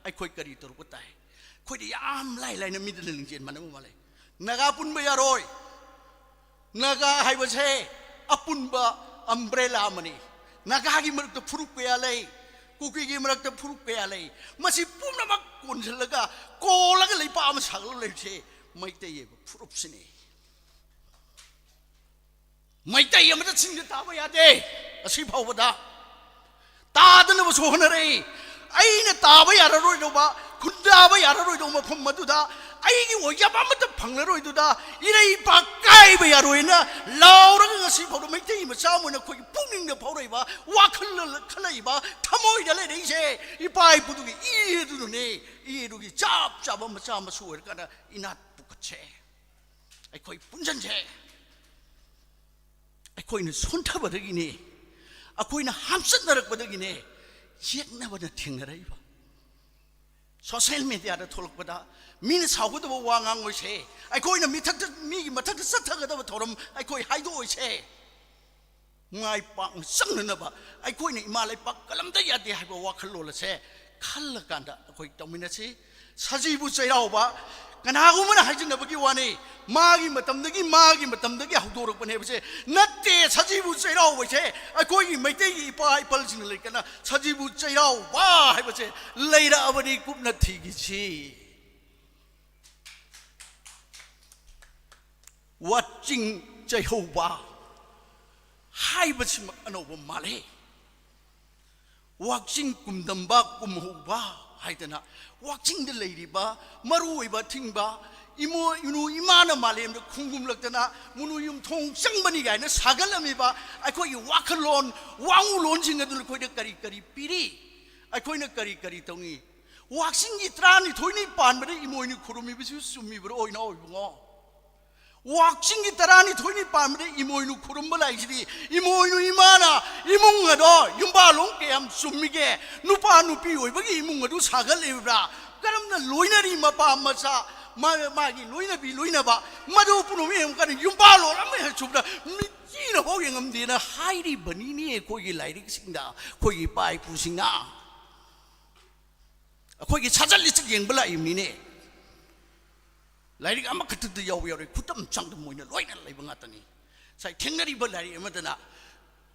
ꯑꯩꯈꯣꯏ ꯀꯔꯤ ꯇꯧꯔꯛꯄ ꯇꯥꯏ? ꯑꯩꯈꯣꯏꯗꯤ ꯌꯥꯝ ꯂꯥꯏ ꯂꯥꯏꯅ ꯃꯤꯗꯨꯅ ꯂꯤꯡꯖꯦꯜ ꯃꯥꯟꯅꯕ ꯃꯥꯜꯂꯦ꯫ ꯅꯥꯒꯥ ꯄꯨꯟꯕ ꯌꯥꯔꯣꯏ꯫ ꯅꯥꯒꯥ ꯍꯥꯏꯕꯁꯦ ꯑꯄꯨꯟꯕ umbrella ꯑꯃꯅꯤ꯫ ꯅꯥꯒꯥꯒꯤ ꯃꯔꯛꯇ ꯐꯨꯔꯨꯞ ꯀꯌꯥ ꯂꯩ, ꯀꯨꯀꯤꯒꯤ ꯃꯔꯛꯇ ꯐꯨꯔꯨꯞ ꯀꯌꯥ ꯂꯩ꯫ ꯃꯁꯤ ꯄꯨꯝꯅꯃꯛ ꯀꯣꯟꯁꯤꯜꯂꯒ, ꯀꯣꯜꯂꯒ ꯂꯩꯄꯥꯛ ꯑꯃ ꯁꯥꯒꯠꯂꯒ ꯂꯩꯕꯁꯦ ꯃꯩꯇꯩ ꯍꯥꯏꯕ ꯐꯨꯔꯨꯞꯁꯤꯅꯤ꯫ ꯃꯩꯇꯩ ꯑꯃꯇ ꯆꯤꯡꯗ ꯇꯥꯕ ꯌꯥꯗꯦ꯫ ꯑꯁꯤ ꯐꯥꯎꯕꯗ ꯇꯥꯗꯅꯕꯁꯨ ꯍꯣꯠꯅꯔꯛꯏ꯫ ꯑꯩꯅ ꯇꯥꯕ ꯌꯥꯔꯔꯣꯏꯗꯧꯕ, ꯈꯨꯟꯗꯥꯕ ꯌꯥꯔꯔꯣꯏꯗꯧꯕ ꯃꯐꯝ ꯑꯗꯨꯗ, ꯑꯩꯒꯤ ꯑꯣꯏꯖꯕ ꯑꯃꯠꯇ ꯐꯪꯂꯔꯣꯏꯗꯨꯗ, ꯏꯔꯩ ꯏꯄꯥꯛ ꯀꯥꯏꯕ ꯌꯥꯔꯣꯏꯅ ꯂꯥꯎꯔꯒ ꯉꯁꯤ ꯐꯥꯎꯗ ꯃꯩꯇꯩ ꯃꯆꯥ ꯑꯃ ꯑꯣꯏꯅ ꯑꯩꯈꯣꯏꯒꯤ ꯄꯨꯛꯅꯤꯡꯗ ꯐꯥꯎꯔꯛꯏꯕ, ꯋꯥꯈꯜꯗ ꯈꯜꯂꯛꯏꯕ, ꯊꯃꯣꯏꯗ ꯂꯩꯔꯛꯏꯁꯦ ꯏꯄꯥ ꯏꯄꯨꯗꯨꯒꯤ ꯏ ꯑꯗꯨꯅꯅꯦ꯫ ꯏ ꯑꯗꯨꯒꯤ ꯆꯞ ꯆꯥꯕ ꯃꯆꯥ ꯃꯁꯨ ꯑꯣꯏꯔꯀꯥꯟꯗ ꯏꯅꯥꯠ ꯄꯨꯈꯠꯁꯦ꯫ ꯑꯩꯈꯣꯏ ꯄꯨꯟꯁꯤꯟꯁꯦ꯫ ꯑꯩꯈꯣꯏꯅ ꯁꯣꯟꯊꯕꯗꯒꯤꯅꯦ, ꯑꯩꯈꯣꯏꯅ ꯍꯥꯞꯆꯠꯅꯔꯛꯄꯗꯒꯤꯅꯦ ꯌꯦꯛꯅꯕꯅ ꯊꯦꯡꯅꯔꯛꯏꯕ꯫ ꯁꯣꯁꯦꯜ ꯃꯦꯗꯤꯌꯥꯗ ꯊꯣꯛꯂꯛꯄꯗ ꯃꯤꯅ ꯁꯥꯎꯒꯗꯕ ꯋꯥ ꯉꯥꯡꯉꯣꯏꯁꯦ꯫ ꯑꯩꯈꯣꯏꯅ ꯃꯤꯊꯛꯇ, ꯃꯤꯒꯤ ꯃꯊꯛꯇ ꯆꯠꯊꯒꯗꯕ ꯊꯧꯔꯝ ꯑꯩꯈꯣꯏ ꯍꯥꯏꯗꯣꯛꯑꯣꯏꯁꯦ꯫ ꯃꯥꯏ ꯄꯥꯛꯅ ꯆꯪꯅꯅꯕ ꯑꯩꯈꯣꯏꯅ ꯏꯃꯥ ꯂꯩꯄꯥꯛ ꯀꯜꯂꯝꯗ ꯌꯥꯗꯦ ꯍꯥꯏꯕ ꯋꯥꯈꯜꯂꯣꯟ ꯑꯁꯦ ꯈꯜꯂꯀꯥꯟꯗ ꯑꯩꯈꯣꯏ ꯇꯧꯃꯤꯟꯅꯁꯤ꯫ ꯁꯖꯤꯕꯨ ꯆꯩꯔꯥꯎꯕ ꯀꯅꯥꯒꯨꯝꯕꯅ ꯍꯥꯏꯖꯤꯟꯅꯕꯒꯤ ꯋꯥꯅꯤ꯫ ꯃꯥꯒꯤ ꯃꯇꯝꯗꯒꯤ, ꯃꯥꯒꯤ ꯃꯇꯝꯗꯒꯤ ꯍꯧꯗꯣꯔꯛꯄꯅꯦ ꯍꯥꯏꯕꯁꯦ ꯅꯠꯇꯦ꯫ ꯁꯖꯤꯕꯨ ꯆꯩꯔꯥꯎꯕꯁꯦ ꯑꯩꯈꯣꯏꯒꯤ ꯃꯩꯇꯩꯒꯤ ꯏꯄꯥ ꯏꯄꯜꯁꯤꯡꯅ ꯂꯩꯇꯅ ꯁꯖꯤꯕꯨ ꯆꯩꯔꯥꯎꯕ ꯍꯥꯏꯕꯁꯦ ꯂꯩꯔꯛꯑꯕꯅꯤ ꯀꯨꯞꯅ ꯊꯤꯈꯤꯁꯤ꯫ ꯋꯥꯆꯤꯡ ꯆꯩꯍꯧꯕ ꯍꯥꯏꯕꯁꯤꯃꯛ ꯑꯅꯧꯕ ꯃꯥꯜꯂꯦ꯫ ꯋꯥꯛꯆꯤꯡ ꯀꯨꯝꯗꯝꯕ ꯀꯨꯝꯍꯧꯕ ꯍꯥꯏꯗꯅ ꯋꯥꯛꯆꯤꯡꯗ ꯂꯩꯔꯤꯕ ꯃꯔꯨ ꯑꯣꯏꯕ ꯑꯊꯤꯡꯕ ꯏꯃꯣ ꯏꯅꯨ ꯏꯃꯥꯅ ꯃꯥꯂꯦꯝꯗ ꯈꯨꯡꯒꯨꯝꯂꯛꯇꯅ ꯃꯨꯅꯨ ꯌꯨꯝꯊꯣꯡ ꯆꯪꯕꯅꯤ ꯀꯥꯏꯅ ꯁꯥꯒꯠꯂꯝꯃꯤꯕ ꯑꯩꯈꯣꯏꯒꯤ ꯋꯥꯈꯜꯂꯣꯟ, ꯋꯥꯉꯨꯂꯣꯟꯁꯤꯡ ꯑꯗꯨꯅ ꯑꯩꯈꯣꯏꯗ ꯀꯔꯤ ꯀꯔꯤ ꯄꯤꯔꯤ? ꯑꯩꯈꯣꯏꯅ ꯀꯔꯤ ꯀꯔꯤ ꯇꯧꯅꯤ? ꯋꯥꯛꯆꯤꯡꯒꯤ ꯇꯔꯥꯅꯤꯊꯣꯏꯅꯤ ꯄꯥꯟꯕꯗ ꯏꯃꯣꯏꯅꯨ ꯈꯨꯔꯨꯝꯃꯤꯕꯁꯨ ꯆꯨꯝꯃꯤꯕ꯭ꯔꯣ, ꯏꯅꯥꯎ ꯏꯕꯨꯡꯉꯣ? ꯋꯥꯛꯆꯤꯡꯒꯤ ꯇꯔꯥꯅꯤꯊꯣꯏꯅꯤ ꯄꯥꯟꯕꯗ ꯏꯃꯣꯏꯅꯨ ꯈꯨꯔꯨꯝꯕ ꯂꯥꯏꯁꯤꯗꯤ ꯏꯃꯣꯏꯅꯨ ꯏꯃꯥꯅ ꯏꯃꯨꯡ ꯑꯗꯣ ꯌꯨꯝꯕꯥꯂꯣꯡ ꯀꯌꯥꯝ ꯆꯨꯝꯃꯤꯒꯦ? ꯅꯨꯄꯥ ꯅꯨꯄꯤ ꯑꯣꯏꯕꯒꯤ ꯏꯃꯨꯡ ꯑꯗꯨ ꯁꯥꯒꯠꯂꯤꯕ꯭ꯔꯥ? ꯀꯔꯝꯅ ꯂꯣꯏꯅꯔꯤ ꯃꯄꯥ ꯃꯆꯥ, ꯃꯥ-, ꯃꯥꯒꯤ ꯂꯣꯏꯅꯕꯤ ꯂꯣꯏꯅꯕ, ꯃꯗꯨ ꯄꯨꯝꯅꯃꯛ ꯌꯦꯡꯉꯀꯥꯟꯗ ꯌꯨꯝꯕꯥꯂꯣꯟ ꯑꯃ ꯍꯦꯛ ꯆꯨꯝꯕꯗ ꯃꯤꯠꯆꯤꯅ ꯐꯥꯎ ꯌꯦꯡꯉꯝꯗꯦꯅ ꯍꯥꯏꯔꯤꯕꯅꯤꯅꯦ ꯑꯩꯈꯣꯏꯒꯤ ꯂꯥꯏꯔꯤꯛꯁꯤꯡꯗ, ꯑꯩꯈꯣꯏꯒꯤ ꯏꯄꯥ ꯏꯄꯨꯁꯤꯡꯅ꯫ ꯑꯩꯈꯣꯏꯒꯤ ꯁꯥꯖꯠ ꯂꯤꯆꯠ ꯌꯦꯡꯕ ꯂꯥꯛꯏꯕꯅꯤꯅꯦ꯫ ꯂꯥꯏꯔꯤꯛ ꯑꯃꯈꯛꯇꯗ ꯌꯥꯎꯕ ꯌꯥꯎꯔꯣꯏ, ꯈꯨꯗꯝ ꯆꯥꯡꯗꯝ ꯑꯣꯏꯅ ꯂꯣꯏꯅ ꯂꯩꯕ ꯉꯥꯛꯇꯅꯤ꯫ ꯉꯁꯥꯏ ꯊꯦꯡꯅꯔꯤꯕ ꯂꯥꯏꯔꯤꯛ ꯑꯃꯗꯅ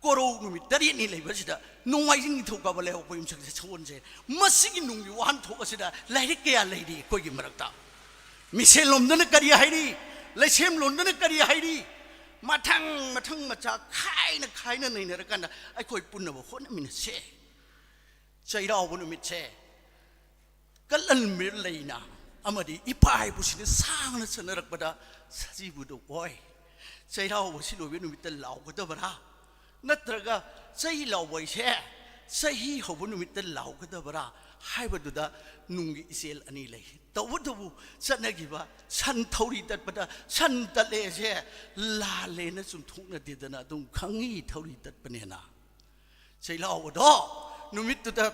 ꯀꯣꯔꯧ ꯅꯨꯃꯤꯠ ꯇꯔꯦꯠꯅꯤ ꯂꯩꯕꯁꯤꯗ ꯅꯣꯡꯃꯥꯏꯖꯤꯡ, ꯅꯤꯡꯊꯧꯀꯥꯕ, ꯂꯩꯕꯥꯛꯄꯣꯛꯄ, ꯌꯨꯝꯁꯀꯩꯁ, ꯁꯒꯣꯜꯁꯦꯟ, ꯃꯁꯤꯒꯤ ꯅꯨꯡꯒꯤ ꯋꯥꯍꯟꯊꯣꯛ ꯑꯁꯤꯗ ꯂꯥꯏꯔꯤꯛ ꯀꯌꯥ ꯂꯩꯔꯤ ꯑꯩꯈꯣꯏꯒꯤ ꯃꯔꯛꯇ꯫ ꯃꯤꯁꯦꯟꯂꯣꯝꯗꯅ ꯀꯔꯤ ꯍꯥꯏꯔꯤ? ꯂꯩꯁꯦꯝꯂꯣꯝꯗꯅ ꯀꯔꯤ ꯍꯥꯏꯔꯤ? ꯃꯊꯪ ꯃꯊꯪ ꯃꯆꯥ ꯈꯥꯏꯅ ꯈꯥꯏꯅ ꯅꯩꯅꯔꯀꯥꯟꯗ ꯑꯩꯈꯣꯏ ꯄꯨꯟꯅꯕ ꯍꯣꯠꯅꯃꯤꯟꯅꯁꯦ꯫ ꯆꯩꯔꯥꯎꯕ ꯅꯨꯃꯤꯠꯁꯦ ꯀꯜꯂꯟꯕꯤꯔ ꯂꯩꯅ ꯑꯃꯗꯤ ꯏꯄꯥ ꯏꯄꯨꯁꯤꯡꯅ ꯁꯥꯡꯅ ꯆꯠꯅꯔꯛꯄꯗ ꯁꯖꯤꯕꯨꯗ ꯑꯣꯏ꯫ ꯆꯩꯔꯥꯎꯕꯁꯤ ꯂꯣꯏꯕ ꯅꯨꯃꯤꯠꯇ ꯂꯥꯎꯒꯗꯕꯔꯥ, ꯅꯠꯇ꯭ꯔꯒ ꯆꯩ ꯂꯥꯎꯕ ꯍꯥꯏꯁꯦ ꯆꯍꯤ ꯍꯧꯕ ꯅꯨꯃꯤꯠꯇ ꯂꯥꯎꯒꯗꯕꯔꯥ ꯍꯥꯏꯕꯗꯨꯗ ꯅꯨꯡꯒꯤ ꯏꯆꯦꯜ ꯑꯅꯤ ꯂꯩ꯫ ꯇꯧꯕꯇꯕꯨ ꯆꯠꯅꯈꯤꯕ ꯁꯟ ꯊꯧꯔꯤ ꯇꯠꯄꯗ ꯁꯟ ꯇꯠꯂꯦꯁꯦ ꯂꯥꯜꯂꯦꯅ ꯆꯨꯝꯊꯣꯛꯅꯗꯦꯗꯅ ꯑꯗꯨꯝ ꯈꯪꯉꯤ ꯊꯧꯔꯤ ꯇꯠꯄꯅꯦꯅ꯫ ꯆꯩꯂꯥꯎꯕꯗꯣ ꯅꯨꯃꯤꯠꯇꯨꯗ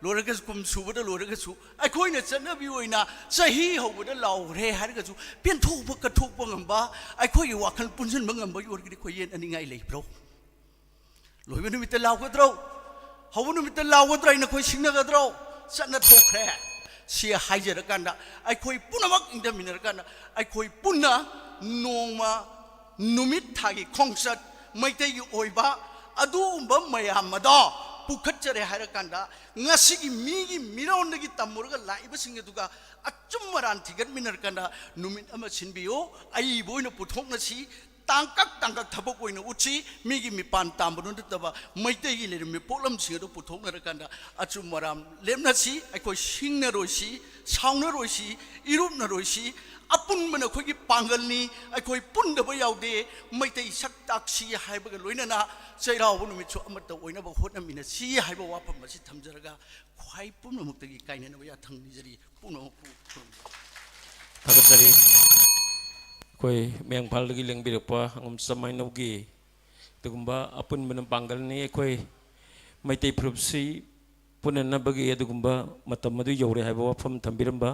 ꯂꯣꯏꯔꯒꯁꯨ, ꯀꯨꯝ ꯁꯨꯕꯗ ꯂꯣꯏꯔꯒꯁꯨ, ꯑꯩꯈꯣꯏꯅ ꯆꯠꯅꯕꯤ ꯑꯣꯏꯅ ꯆꯍꯤ ꯍꯧꯕꯗ ꯂꯥꯎꯈ꯭ꯔꯦ ꯍꯥꯏꯔꯒꯁꯨ, ꯄꯦꯟꯊꯣꯛꯄ ꯀꯠꯊꯣꯛꯄ ꯉꯝꯕ, ꯑꯩꯈꯣꯏꯒꯤ ꯋꯥꯈꯜ ꯄꯨꯟꯁꯤꯟꯕ ꯉꯝꯕꯒꯤ ꯑꯣꯏꯔꯒꯗꯤ ꯑꯩꯈꯣꯏ ꯌꯦꯠꯅꯅꯤꯡꯉꯥꯏ ꯂꯩꯕ꯭ꯔꯣ? ꯂꯣꯏꯕ ꯅꯨꯃꯤꯠꯇ ꯂꯥꯎꯒꯗ꯭ꯔꯣ? ꯍꯧꯕ ꯅꯨꯃꯤꯠꯇ ꯂꯥꯎꯒꯗ꯭ꯔꯣ ꯍꯥꯏꯅ ꯑꯩꯈꯣꯏ ꯁꯤꯡꯅꯒꯗ꯭ꯔꯣ? ꯆꯠꯅ ꯊꯣꯛꯈ꯭ꯔꯦ꯫ ꯁꯤ ꯍꯥꯏꯖꯔꯀꯥꯟꯗ, ꯑꯩꯈꯣꯏ ꯄꯨꯝꯅꯃꯛ ꯏꯪꯊꯃꯤꯟꯅꯔꯀꯥꯟꯗ, ꯑꯩꯈꯣꯏ ꯄꯨꯟꯅ ꯅꯣꯡꯃ, ꯅꯨꯃꯤꯠ, ꯊꯥꯒꯤ ꯈꯣꯡꯆꯠ, ꯃꯩꯇꯩꯒꯤ ꯑꯣꯏꯕ ꯑꯗꯨꯒꯨꯝꯕ ꯃꯌꯥꯝ ꯑꯗꯣ ꯄꯨꯈꯠꯆꯔꯦ ꯍꯥꯏꯔꯀꯥꯟꯗ, ꯉꯁꯤꯒꯤ ꯃꯤꯒꯤ ꯃꯤꯔꯣꯟꯗꯒꯤ ꯇꯝꯃꯨꯔꯒ ꯂꯥꯛꯏꯕꯁꯤꯡ ꯑꯗꯨꯒ ꯑꯆꯨꯝ ꯑꯔꯥꯟ ꯊꯤꯒꯠꯃꯤꯟꯅꯔꯀꯥꯟꯗ ꯅꯨꯃꯤꯠ ꯑꯃ ꯁꯤꯟꯕꯤꯌꯨ꯫ ꯑꯏꯕ ꯑꯣꯏꯅ ꯄꯨꯊꯣꯛꯅꯁꯤ꯫ ꯇꯥꯡꯀꯛ ꯇꯥꯡꯀꯛ ꯊꯕꯛ ꯑꯣꯏꯅ ꯎꯠꯁꯤ꯫ ꯃꯤꯒꯤ ꯃꯤꯄꯥꯟ ꯇꯥꯝꯕꯗꯨ ꯅꯠꯇꯕ, ꯃꯩꯇꯩꯒꯤ ꯂꯩꯔꯝꯃꯤ ꯄꯣꯠꯂꯝꯁꯤꯡ ꯑꯗꯨ ꯄꯨꯊꯣꯛꯅꯔꯀꯥꯟꯗ ꯑꯆꯨꯝ ꯑꯔꯥꯟ ꯂꯦꯞꯅꯁꯤ꯫ ꯑꯩꯈꯣꯏ ꯁꯤꯡꯅꯔꯣꯏꯁꯤ, ꯁꯥꯎꯅꯔꯣꯏꯁꯤ, ꯏꯔꯨꯞꯅꯔꯣꯏꯁꯤ꯫ ꯑꯄꯨꯟꯕꯅ ꯑꯩꯈꯣꯏꯒꯤ ꯄꯥꯡꯒꯜꯅꯤ꯫ ꯑꯩꯈꯣꯏ ꯄꯨꯟꯗꯕ ꯌꯥꯎꯗꯦ꯫ ꯃꯩꯇꯩ ꯁꯛ ꯇꯥꯛꯁꯤ ꯍꯥꯏꯕꯒ ꯂꯣꯏꯅꯅ ꯆꯩꯔꯥꯎꯕ ꯅꯨꯃꯤꯠꯁꯨ ꯑꯃꯠꯇ ꯑꯣꯏꯅꯕ ꯍꯣꯠꯅꯃꯤꯟꯅꯁꯤ ꯍꯥꯏꯕ ꯋꯥꯐꯝ ꯑꯁꯤ ꯊꯝꯖꯔꯒ, ꯈ꯭ꯋꯥꯏ ꯄꯨꯝꯅꯃꯛꯇꯒꯤ ꯀꯥꯏꯅꯅꯕ ꯌꯥꯊꯪ ꯅꯤꯖꯔꯤ꯫ ꯄꯨꯝꯅꯃꯛꯄꯨ ꯈꯨꯔꯨꯝꯖꯔꯤ꯫ ꯊꯥꯒꯠꯆꯔꯤ꯫ ꯑꯩꯈꯣꯏ ꯃꯌꯥꯡꯐꯥꯜꯗꯒꯤ ꯂꯦꯡꯕꯤꯔꯛꯄ ꯑꯉꯝ ꯆꯃꯥꯏꯅꯧꯒꯤ ꯑꯗꯨꯒꯨꯝꯕ ꯑꯄꯨꯟꯕꯅ ꯄꯥꯡꯒꯜꯅꯤ꯫ ꯑꯩꯈꯣꯏ ꯃꯩꯇꯩ ꯐꯨꯔꯨꯞꯁꯤ ꯄꯨꯟꯅꯅꯕꯒꯤ ꯑꯗꯨꯒꯨꯝꯕ ꯃꯇꯝ ꯑꯗꯨ ꯌꯧꯔꯦ ꯍꯥꯏꯕ ꯋꯥꯐꯝ ꯊꯝꯕꯤꯔꯝꯕ,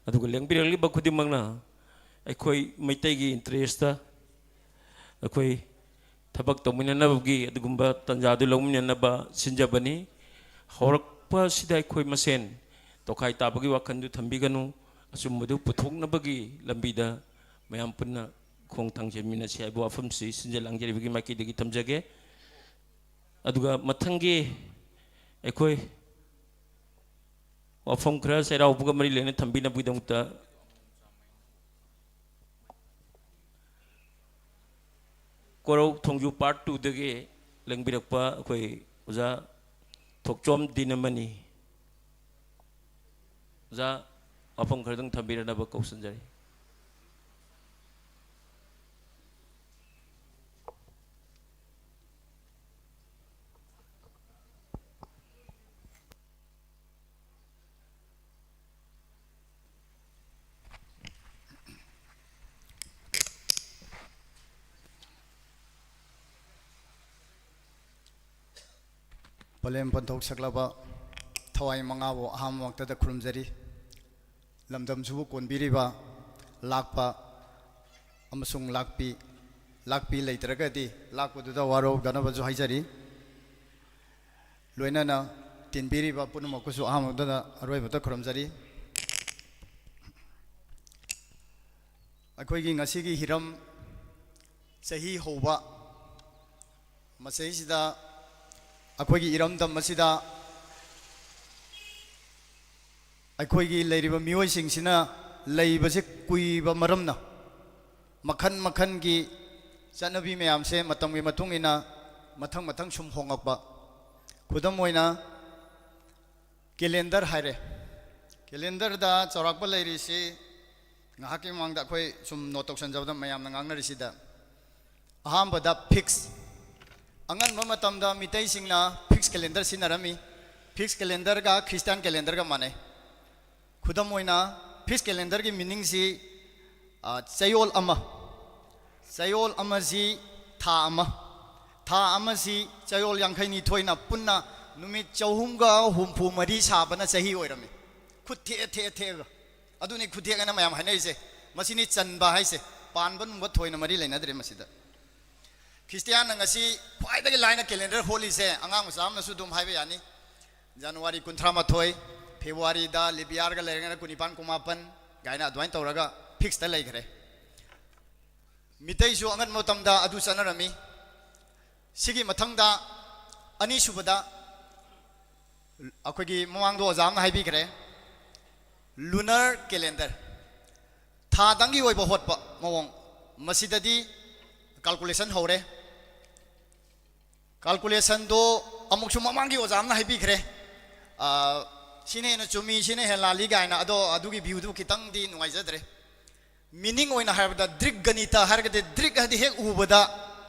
ꯑꯗꯨꯒ ꯂꯦꯡꯕꯤꯔꯛꯂꯤꯕ ꯈꯨꯗꯤꯡꯃꯛꯅ ꯑꯩꯈꯣꯏ ꯃꯩꯇꯩꯒꯤ ꯏꯟꯇꯔꯦꯁꯇ ꯑꯩꯈꯣꯏ ꯊꯕꯛ ꯇꯧꯃꯤꯟꯅꯅꯕꯒꯤ ꯑꯗꯨꯒꯨꯝꯕ ꯇꯥꯟꯖꯥꯗꯨ ꯂꯧꯃꯤꯟꯅꯅꯕ ꯁꯤꯟꯖꯕꯅꯤ꯫ ꯍꯧꯔꯛꯄꯁꯤꯗ ꯑꯩꯈꯣꯏ ꯃꯁꯦꯟ ꯇꯣꯈꯥꯏ ꯇꯥꯕꯒꯤ ꯋꯥꯈꯜꯗꯨ ꯊꯝꯕꯤꯒꯅꯨ꯫ ꯑꯆꯨꯝꯕꯗꯨ ꯄꯨꯊꯣꯛꯅꯕꯒꯤ ꯂꯝꯕꯤꯗ ꯃꯌꯥꯝ ꯄꯨꯟꯅ ꯈꯣꯡ ꯊꯥꯡꯖꯤꯟꯃꯤꯟꯅꯁꯤ ꯍꯥꯏꯕ ꯋꯥꯐꯝꯁꯤ ꯁꯤꯟꯖ ꯂꯥꯡꯖꯔꯤꯕꯒꯤ ꯃꯥꯏꯀꯩꯗꯒꯤ ꯊꯝꯖꯒꯦ꯫ ꯑꯗꯨꯒ ꯃꯊꯪꯒꯤ ꯑꯩꯈꯣꯏ ꯋꯥꯐꯝ ꯈꯔ ꯆꯩꯔꯥꯎꯕꯒ ꯃꯔꯤ ꯂꯩꯅ ꯊꯝꯕꯤꯅꯕꯒꯤꯗꯃꯛꯇ ꯀꯣꯔꯧ ꯊꯣꯡꯖꯨ ꯄꯥꯔꯠ ꯇꯨꯗꯒꯤ ꯂꯦꯡꯕꯤꯔꯛꯄ ꯑꯩꯈꯣꯏ ꯑꯣꯖꯥ ꯊꯣꯛꯆꯣꯝ ꯗꯤꯅꯃꯅꯤ꯫ ꯑꯣꯖꯥ, ꯋꯥꯐꯝ ꯈꯔꯗꯪ ꯊꯝꯕꯤꯔꯅꯕ ꯀꯧꯁꯤꯟꯖꯔꯤ꯫ ꯄꯂꯦꯝ ꯄꯟꯊꯧ ꯁꯛꯂꯕ ꯊꯋꯥꯏ ꯃꯉꯥꯕꯨ ꯑꯍꯥꯟꯕꯃꯛꯇꯗ ꯈꯨꯔꯨꯝꯖꯔꯤ꯫ ꯂꯝꯗꯝꯁꯤꯕꯨ ꯀꯣꯟꯕꯤꯔꯤꯕ ꯂꯥꯛꯄ ꯑꯃꯁꯨꯡ ꯂꯥꯛꯄꯤ, ꯂꯥꯛꯄꯤ ꯂꯩꯇ꯭ꯔꯒꯗꯤ ꯂꯥꯛꯄꯗꯨꯗ ꯋꯥꯔꯧꯗꯅꯕꯁꯨ ꯍꯥꯏꯖꯔꯤ꯫ ꯂꯣꯏꯅꯅ ꯇꯤꯟꯕꯤꯔꯤꯕ ꯄꯨꯝꯅꯃꯛꯄꯨꯁꯨ ꯑꯍꯥꯟꯕꯗ ꯑꯔꯣꯏꯕꯗ ꯈꯨꯔꯨꯝꯖꯔꯤ꯫ ꯑꯩꯈꯣꯏꯒꯤ ꯉꯁꯤꯒꯤ ꯍꯤꯔꯝ ꯆꯍꯤ ꯍꯧꯕ ꯃꯁꯤꯗꯩꯁꯤꯗ ꯑꯩꯈꯣꯏꯒꯤ ꯏꯔꯝꯗꯝ ꯑꯁꯤꯗ ꯑꯩꯈꯣꯏꯒꯤ ꯂꯩꯔꯤꯕ ꯃꯤꯑꯣꯏꯁꯤꯡꯁꯤꯅ ꯂꯩꯕꯁꯦ ꯀꯨꯏꯕ ꯃꯔꯝꯅ ꯃꯈꯜ ꯃꯈꯜꯒꯤ ꯆꯠꯅꯕꯤ ꯃꯌꯥꯝꯁꯦ ꯃꯇꯝꯒꯤ ꯃꯇꯨꯡ ꯏꯟꯅ ꯃꯊꯪ ꯃꯊꯪ ꯁꯨꯝ ꯍꯣꯡꯉꯛꯄ꯫ ꯈꯨꯗꯝ ꯑꯣꯏꯅ ꯀꯦꯂꯦꯟꯗꯔ ꯍꯥꯏꯔꯦ꯫ ꯀꯦꯂꯦꯟꯗꯔꯗ ꯆꯥꯎꯔꯥꯛꯄ ꯂꯩꯔꯤꯁꯤ ꯉꯥꯏꯍꯥꯛꯀꯤ ꯃꯃꯥꯡꯗ ꯑꯩꯈꯣꯏ ꯁꯨꯝ ꯅꯣꯠ ꯇꯧꯁꯟꯖꯕꯗ ꯃꯌꯥꯝꯅ ꯉꯥꯡꯅꯔꯤꯁꯤꯗ, ꯑꯍꯥꯟꯕꯗ ꯐꯤꯛꯁ꯫ ꯑꯉꯟꯕ ꯃꯇꯝꯗ ꯃꯤꯇꯩꯁꯤꯡꯅ ꯐꯤꯛꯁ ꯀꯦꯂꯦꯟꯗꯔ ꯁꯤꯖꯤꯟꯅꯔꯝꯃꯤ꯫ ꯐꯤꯛꯁ ꯀꯦꯂꯦꯟꯗꯔꯒ ꯈ꯭ꯔꯤꯁꯇꯤꯌꯥꯟ ꯀꯦꯂꯦꯟꯗꯔꯒ ꯃꯥꯟꯅꯩ꯫ ꯈꯨꯗꯝ ꯑꯣꯏꯅ, ꯐꯤꯛꯁ ꯀꯦꯂꯦꯟꯗꯔꯒꯤ ꯃꯤꯅꯤꯡꯁꯤ, ꯑ, ꯆꯌꯣꯜ ꯑꯃ, ꯆꯌꯣꯜ ꯑꯃꯁꯤ ꯊꯥ ꯑꯃ, ꯊꯥ ꯑꯃꯁꯤ ꯆꯌꯣꯜ ꯌꯥꯡꯈꯩꯅꯤꯊꯣꯏꯅ ꯄꯨꯟꯅ ꯅꯨꯃꯤꯠ ꯆꯍꯨꯝꯒ ꯍꯨꯝꯐꯨ ꯃꯔꯤ ꯁꯥꯕꯅ ꯆꯍꯤ ꯑꯣꯏꯔꯝꯃꯤ꯫ ꯈꯨꯠ ꯊꯦꯛꯑ ꯊꯦꯛꯑ ꯊꯦꯛꯑꯒ꯫ ꯑꯗꯨꯅꯤ ꯈꯨꯠꯊꯦꯛ ꯍꯥꯏꯅ ꯃꯌꯥꯝ ꯍꯥꯏꯅꯔꯤꯁꯦ꯫ ꯃꯁꯤꯅꯤ ꯆꯟꯕ ꯍꯥꯏꯁꯦ꯫ ꯄꯥꯟꯕ ꯅꯨꯡꯕ ꯊꯣꯏꯅ ꯃꯔꯤ ꯂꯩꯅꯗ꯭ꯔꯦ ꯃꯁꯤꯗ꯫ ꯈ꯭ꯔꯤꯁꯇꯤꯌꯥꯟꯅ ꯉꯁꯤ ꯈ꯭ꯋꯥꯏꯗꯒꯤ ꯂꯥꯏꯅ ꯀꯦꯂꯦꯟꯗꯔ ꯍꯣꯠꯂꯤꯁꯦ, ꯑꯉꯥꯡ ꯃꯆꯥ ꯑꯃꯅꯁꯨ ꯑꯗꯨꯝ ꯍꯥꯏꯕ ꯌꯥꯅꯤ, ꯖꯅꯋꯥꯔꯤ ꯀꯨꯟꯊ꯭ꯔꯥ ꯃꯥꯊꯣꯏ, ꯐꯦꯕꯋꯥꯔꯤꯗ ꯂꯤꯞ ꯌꯥꯔꯒ ꯂꯩꯔꯒꯅ ꯀꯨꯟꯅꯤꯄꯥꯟ ꯀꯨꯟꯃꯥꯄꯟ ꯀꯥꯏꯅ ꯑꯗꯨꯃꯥꯏꯅ ꯇꯧꯔꯒ ꯐꯤꯛꯁꯇ ꯂꯩꯈ꯭ꯔꯦ꯫ ꯃꯤꯇꯩꯁꯨ ꯑꯉꯟꯕ ꯃꯇꯝꯗ ꯑꯗꯨ ꯆꯠꯅꯔꯝꯃꯤ꯫ ꯁꯤꯒꯤ ꯃꯊꯪꯗ, ꯑꯅꯤꯁꯨꯕꯗ, ꯑꯩꯈꯣꯏꯒꯤ ꯃꯃꯥꯡꯗ ꯑꯣꯖꯥ ꯑꯃꯅ ꯍꯥꯏꯕꯤꯈ꯭ꯔꯦ, ꯂꯨꯅꯔ ꯀꯦꯂꯦꯟꯗꯔ, ꯊꯥꯗꯪꯒꯤ ꯑꯣꯏꯕ ꯍꯣꯠꯄ ꯃꯑꯣꯡ꯫ ꯃꯁꯤꯗꯗꯤ ꯀꯥꯜꯀꯨꯂꯦꯁꯟ ꯍꯧꯔꯦ꯫ ꯀꯥꯜꯀꯨꯂꯦꯁꯟꯗꯣ ꯑꯃꯨꯛꯁꯨ ꯃꯃꯥꯡꯒꯤ ꯑꯣꯖꯥ ꯑꯃꯅ ꯍꯥꯏꯕꯤꯈ꯭ꯔꯦ, ꯑ, ꯁꯤꯅ ꯍꯦꯟꯅ ꯆꯨꯝꯃꯤ, ꯁꯤꯅ ꯍꯦꯟꯅ ꯂꯥꯜꯂꯤ ꯀꯥꯏꯅ꯫ ꯑꯗꯣ ꯑꯗꯨꯒꯤ ꯚ꯭ꯌꯨꯗꯨ ꯈꯤꯇꯪꯗꯤ ꯅꯨꯡꯉꯥꯏꯖꯗ꯭ꯔꯦ꯫ ꯃꯤꯅꯤꯡ ꯑꯣꯏꯅ ꯍꯥꯏꯔꯕꯗ, ꯗ꯭ꯔꯤꯛ ꯒꯅꯤꯇ ꯍꯥꯏꯔꯒꯗꯤ, ꯗ꯭ꯔꯤꯛ ꯍꯥꯏꯗꯤ ꯍꯦꯛ ꯎꯕꯗ,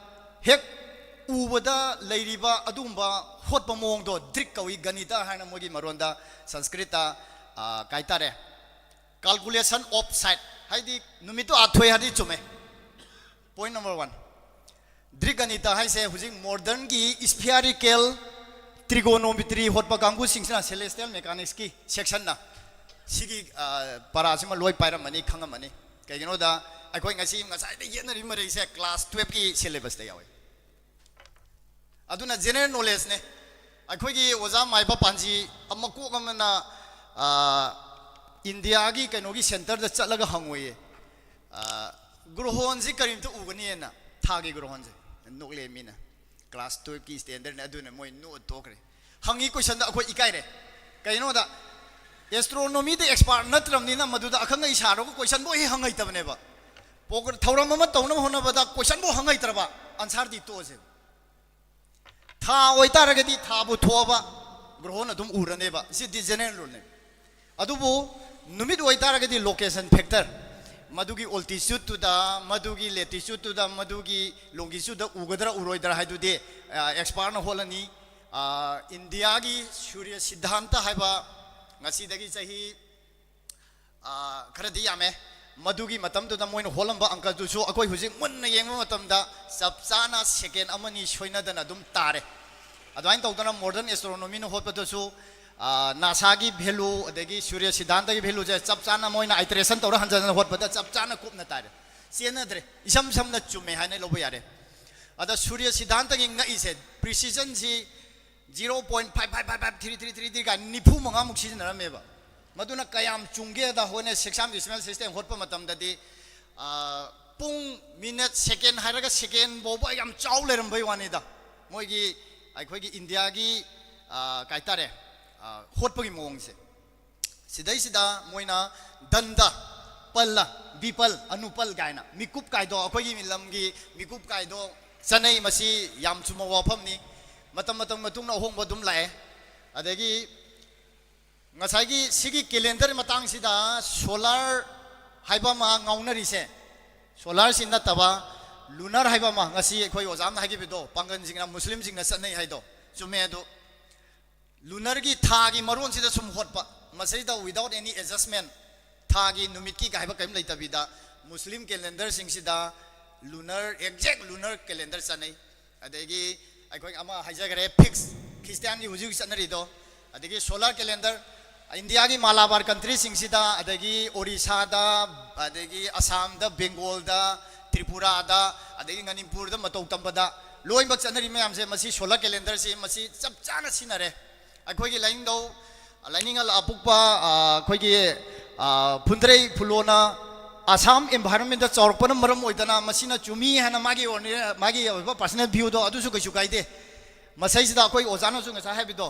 ꯍꯦꯛ ꯎꯕꯗ ꯂꯩꯔꯤꯕ ꯑꯗꯨꯒꯨꯝꯕ ꯍꯣꯠꯄ ꯃꯑꯣꯡꯗꯣ ꯗ꯭ꯔꯤꯛ ꯀꯧꯏ꯫ ꯒꯅꯤꯇ ꯍꯥꯏꯅ ꯃꯣꯏꯒꯤ ꯃꯔꯣꯟꯗ, ꯁꯪꯁꯀ꯭ꯔꯤꯠꯇ, ꯑ, ꯀꯩ ꯍꯥꯏꯇꯥꯔꯦ, calculation of side, ꯍꯥꯏꯗꯤ ꯅꯨꯃꯤꯠꯇꯣ ꯑꯥ ꯊꯣꯛꯑꯦ ꯍꯥꯏꯗꯤ ꯆꯨꯝꯃꯦ꯫ Point number one, ꯗ꯭ꯔꯤꯛ ꯒꯅꯤꯇ ꯍꯥꯏꯁꯦ ꯍꯧꯖꯤꯛ ꯃꯣꯗꯔꯟꯒꯤ spherical trigonometry ꯍꯣꯠꯄ ꯀꯥꯡꯕꯨꯁꯤꯡꯁꯤꯅ, celestial mechanicsꯀꯤ sectionꯅ ꯁꯤꯒꯤ, ꯑ, ꯄꯔꯥꯁꯤꯃ ꯂꯣꯏ ꯄꯥꯏꯔꯝꯃꯅꯤ, ꯈꯪꯉꯝꯃꯅꯤ꯫ ꯀꯩꯒꯤꯅꯣꯗ, ꯑꯩꯈꯣꯏ ꯉꯁꯤ ꯉꯁꯥꯏꯗ ꯌꯦꯠꯅꯔꯤ ꯃꯔꯩꯁꯦ class twelveꯀꯤ syllabusꯇ ꯌꯥꯎꯋꯦ꯫ ꯑꯗꯨꯅ general knowledgeꯅꯦ꯫ ꯑꯩꯈꯣꯏꯒꯤ ꯑꯣꯖꯥ ꯃꯥꯏꯕ ꯄꯥꯟꯖꯤ ꯑꯃ ꯀꯣꯛ ꯑꯃꯅ, ꯑ, ꯏꯟꯗꯤꯌꯥꯒꯤ ꯀꯩꯅꯣꯒꯤ centreꯗ ꯆꯠꯂꯒ ꯍꯪꯉꯣꯏꯌꯦ, ꯑ, "ꯒ꯭ꯔꯣꯍꯣꯟꯁꯤ ꯀꯔꯤꯝꯇ ꯎꯒꯅꯤꯅ?" ꯊꯥꯒꯤ ꯒ꯭ꯔꯣꯍꯣꯟꯁꯦ꯫ ꯅꯣꯛꯂꯦ ꯃꯤꯅ꯫ Class twelveꯀꯤ standardꯅꯦ, ꯑꯗꯨꯅ ꯃꯣꯏ ꯅꯣꯛꯑ ꯇꯣꯛꯈ꯭ꯔꯦ꯫ ꯍꯪꯉꯤ questionꯗ ꯑꯩꯈꯣꯏ ꯏꯀꯥꯏꯔꯦ꯫ ꯀꯩꯒꯤꯅꯣꯗ, astronomyꯗ expert ꯅꯠꯇ꯭ꯔꯕꯅꯤꯅ ꯃꯗꯨꯗ ꯑꯈꯪ ꯑꯍꯩ ꯁꯥꯔꯒ questionꯕꯨ ꯍꯦꯛ ꯍꯪꯍꯩꯇꯕꯅꯦꯕ꯫ ꯄ꯭ꯔꯣꯒ꯭ꯔ- ꯊꯧꯔꯝ ꯑꯃ ꯇꯧꯅꯕ ꯍꯣꯠꯅꯕꯗ ꯀꯣꯏꯁꯟꯐꯥꯎ ꯍꯪꯉꯩꯇ꯭ꯔꯕ, ꯑꯟꯁꯥꯔꯗꯤ ꯇꯣꯛꯑꯁꯦ꯫ ꯊꯥ ꯑꯣꯏꯇꯥꯔꯒꯗꯤ ꯊꯥꯕꯨ ꯊꯣꯛꯑꯕ ꯒ꯭ꯔꯍꯣꯟ ꯑꯗꯨꯝ ꯎꯔꯅꯦꯕ꯫ ꯁꯤꯗꯤ ꯖꯦꯅꯔꯦꯜ ꯔꯨꯜꯅꯦ꯫ ꯑꯗꯨꯕꯨ ꯅꯨꯃꯤꯠ ꯑꯣꯏꯇꯥꯔꯒꯗꯤ ꯂꯣꯀꯦꯁꯟ ꯐꯦꯛꯇꯔ, ꯃꯗꯨꯒꯤ ꯑꯣꯜꯇꯤꯆꯨꯠꯇꯨꯗ, ꯃꯗꯨꯒꯤ ꯂꯦꯇꯤꯆꯨꯠꯇꯨꯗ, ꯃꯗꯨꯒꯤ ꯂꯣꯡꯒꯤꯆꯨꯠꯇ ꯎꯒꯗ꯭ꯔꯥ ꯎꯔꯣꯏꯗ꯭ꯔꯥ ꯍꯥꯏꯗꯨꯗꯤ ꯑꯦꯛꯁꯄꯥꯔꯠꯅ ꯍꯣꯠꯂꯅꯤ꯫ ꯏꯟꯗꯤꯌꯥꯒꯤ ꯁꯨꯔ꯭ꯌ ꯁꯤꯗꯥꯟꯇ ꯍꯥꯏꯕ ꯉꯁꯤꯗꯒꯤ ꯆꯍꯤ ꯈꯔꯗꯤ ꯌꯥꯝꯃꯦ꯫ ꯃꯗꯨꯒꯤ ꯃꯇꯝꯗꯨꯗ ꯃꯣꯏꯅ ꯍꯣꯠꯂꯝꯕ ꯑꯪꯀꯗꯨꯁꯨ ꯑꯩꯈꯣꯏ ꯍꯧꯖꯤꯛ ꯃꯨꯟꯅ ꯌꯦꯡꯕ ꯃꯇꯝꯗ ꯆꯞ ꯆꯥꯅ ꯁꯦꯀꯦꯟ ꯑꯃꯅꯤ ꯁꯣꯏꯅꯗꯅ ꯑꯗꯨꯝ ꯇꯥꯔꯦ꯫ ꯑꯗꯨꯃꯥꯏꯅ ꯇꯧꯗꯅ ꯃꯣꯗꯔꯟ ꯑꯦꯁꯇ꯭ꯔꯣꯅꯣꯃꯤꯅ ꯍꯣꯠꯄꯗꯁꯨ ꯅꯥꯁꯥꯒꯤ ꯚꯦꯂꯨ ꯑꯗꯒꯤ ꯁꯨꯔ꯭ꯌ ꯁꯤꯗꯥꯟꯇꯒꯤ ꯚꯦꯂꯨꯁꯦ ꯆꯞ ꯆꯥꯅ ꯃꯣꯏꯅ ꯑꯥꯏꯇꯔꯦꯁꯟ ꯇꯧꯔ ꯍꯟꯖꯟꯅ ꯍꯣꯠꯄꯗ ꯆꯞ ꯆꯥꯅ ꯀꯨꯞꯅ ꯇꯥꯔꯦ꯫ ꯆꯦꯟꯅꯗ꯭ꯔꯦ, ꯏꯁꯝ ꯁꯝꯅ ꯆꯨꯝꯃꯦ ꯍꯥꯏꯅ ꯂꯧꯕ ꯌꯥꯔꯦ꯫ ꯑꯗ ꯁꯨꯔ꯭ꯌ ꯁꯤꯗꯥꯟꯇꯒꯤ ꯉꯛꯏꯁꯦ precision zero point five five five five three three three three ꯀꯥꯏꯅ ꯅꯤꯐꯨ ꯃꯉꯥꯃꯨꯛ ꯁꯤꯖꯤꯟꯅꯔꯝꯃꯦꯕ꯫ ꯃꯗꯨꯅ ꯀꯌꯥꯝ ꯆꯨꯝꯒꯦꯗ ꯑꯩꯈꯣꯏꯅ ꯁꯦꯛꯁꯥꯝ ꯗꯤꯁꯤꯃꯦꯜ ꯁꯤꯁꯇꯦꯝ ꯍꯣꯠꯄ ꯃꯇꯝꯗꯗꯤ ꯄꯨꯡ, ꯃꯤꯅꯠ, ꯁꯦꯀꯦꯟ ꯍꯥꯏꯔꯒ ꯁꯦꯀꯦꯟ ꯐꯥꯎꯕ ꯌꯥꯝ ꯆꯥꯎ ꯂꯩꯔꯝꯕꯩ ꯋꯥꯅꯤꯗ꯫ ꯃꯣꯏꯒꯤ, ꯑꯩꯈꯣꯏꯒꯤ ꯏꯟꯗꯤꯌꯥꯒꯤ ꯀꯩ ꯍꯥꯏꯇꯥꯔꯦ, ꯍꯣꯠꯄꯒꯤ ꯃꯑꯣꯡꯁꯦ꯫ ꯁꯤꯗꯩꯁꯤꯗ ꯃꯣꯏꯅ ꯗꯟꯗ, ꯄꯜꯂ, ꯕꯤꯄꯜ, ꯑꯅꯨꯄꯜ ꯀꯥꯏꯅ ꯃꯤꯀꯨꯞ ꯀꯥꯏꯗꯣ, ꯑꯩꯈꯣꯏꯒꯤ ꯂꯝꯒꯤ ꯃꯤꯀꯨꯞ ꯀꯥꯏꯗꯣ ꯆꯠꯅꯩ꯫ ꯃꯁꯤ ꯌꯥꯝ ꯆꯨꯝꯕ ꯋꯥꯐꯝꯅꯤ꯫ ꯃꯇꯝ ꯃꯇꯝ ꯃꯇꯨꯡ ꯑꯍꯣꯡꯕ ꯑꯗꯨꯝ ꯂꯥꯛꯑꯦ꯫ ꯑꯗꯒꯤ ꯉꯁꯥꯏꯒꯤ ꯁꯤꯒꯤ ꯀꯦꯂꯦꯟꯗꯔ ꯃꯇꯥꯡꯁꯤꯗ ꯁꯣꯂꯥꯔ ꯍꯥꯏꯕ ꯑꯃ ꯉꯥꯎꯅꯔꯤꯁꯦ, ꯁꯣꯂꯥꯔꯁꯤ ꯅꯠꯇꯕ ꯂꯨꯅꯔ ꯍꯥꯏꯕ ꯑꯃ, ꯉꯁꯤ ꯑꯩꯈꯣꯏ ꯑꯣꯖꯥ ꯑꯃꯅ ꯍꯥꯏꯈꯤꯕꯗꯣ, ꯄꯥꯡꯒꯟꯁꯤꯡꯅ, ꯃꯨꯁꯂꯤꯝꯁꯤꯡꯅ ꯆꯠꯅꯩ ꯍꯥꯏꯗꯣ ꯆꯨꯝꯃꯦ꯫ ꯑꯗꯨ ꯂꯨꯅꯔꯒꯤ ꯊꯥꯒꯤ ꯃꯔꯣꯟꯁꯤꯗ ꯁꯨꯝ ꯍꯣꯠꯄ, ꯃꯁꯤꯗ without any adjustment, ꯊꯥꯒꯤ ꯅꯨꯃꯤꯠꯀꯤ ꯀꯥꯏꯕ ꯀꯔꯤꯝ ꯂꯩꯇꯕꯤꯗ ꯃꯨꯁꯂꯤꯝ ꯀꯦꯂꯦꯟꯗꯔꯁꯤꯡꯁꯤꯗ ꯂꯨꯅꯔ, ꯑꯦꯛꯖꯦꯛ ꯂꯨꯅꯔ ꯀꯦꯂꯦꯟꯗꯔ ꯆꯠꯅꯩ꯫ ꯑꯗꯒꯤ ꯑꯩꯈꯣꯏ ꯑꯃ ꯍꯥꯏꯖꯈ꯭ꯔꯦ, ꯐꯤꯛꯁ, ꯈ꯭ꯔꯤꯁꯇꯤꯌꯥꯟꯒꯤ ꯍꯧꯖꯤꯛ ꯍꯧꯖꯤꯛ ꯆꯠꯅꯔꯤꯗꯣ꯫ ꯑꯗꯒꯤ ꯁꯣꯂꯥꯔ ꯀꯦꯂꯦꯟꯗꯔ, ꯏꯟꯗꯤꯌꯥꯒꯤ ꯃꯥꯂꯥꯕꯥꯔ ꯀꯟꯇ꯭ꯔꯤꯁꯤꯡꯁꯤꯗ, ꯑꯗꯒꯤ ꯑꯣꯔꯤꯁꯥꯗ, ꯑꯗꯒꯤ ꯑꯁꯥꯝꯗ, ꯕꯦꯡꯒꯣꯜꯗ, ꯇ꯭ꯔꯤꯄꯨꯔꯥꯗ, ꯑꯗꯒꯤ ꯃꯅꯤꯄꯨꯔꯗ, ꯃꯇꯧ ꯇꯝꯕꯗ ꯂꯣꯏꯅꯃꯛ ꯆꯠꯅꯔꯤ ꯃꯌꯥꯝꯁꯦ, ꯃꯁꯤ ꯁꯣꯂꯥꯔ ꯀꯦꯂꯦꯟꯗꯔꯁꯤ ꯃꯁꯤ ꯆꯞ ꯆꯥꯅ ꯁꯤꯖꯤꯟꯅꯔꯦ꯫ ꯑꯩꯈꯣꯏꯒꯤ ꯂꯥꯏꯅꯤꯡꯊꯧ, ꯂꯥꯏꯅꯤꯡ ꯑꯄꯣꯛꯄ, ꯑ, ꯑꯩꯈꯣꯏꯒꯤ, ꯑ, ꯐꯨꯟꯗ꯭ꯔꯩ ꯐꯨꯂꯣꯅ ꯑꯁꯥꯝ ꯑꯦꯟꯚꯥꯏꯔꯣꯟꯃꯦꯟꯗ ꯆꯥꯎꯔꯛꯄꯅ ꯃꯔꯝ ꯑꯣꯏꯗꯅ ꯃꯁꯤꯅ ꯆꯨꯝꯃꯤ ꯍꯥꯏꯅ ꯃꯥꯒꯤ ꯑꯣꯏꯅ, ꯃꯥꯒꯤ ꯑꯣꯏꯕ ꯄꯔꯁꯅꯦꯜ ꯚ꯭ꯌꯨꯗꯣ ꯑꯗꯨꯁꯨ ꯀꯩꯁꯨ ꯀꯥꯏꯗꯦ꯫ ꯃꯁꯩꯁꯤꯗ ꯑꯩꯈꯣꯏ ꯑꯣꯖꯥꯅꯁꯨ ꯉꯁꯥꯏ ꯍꯥꯏꯕꯗꯣ,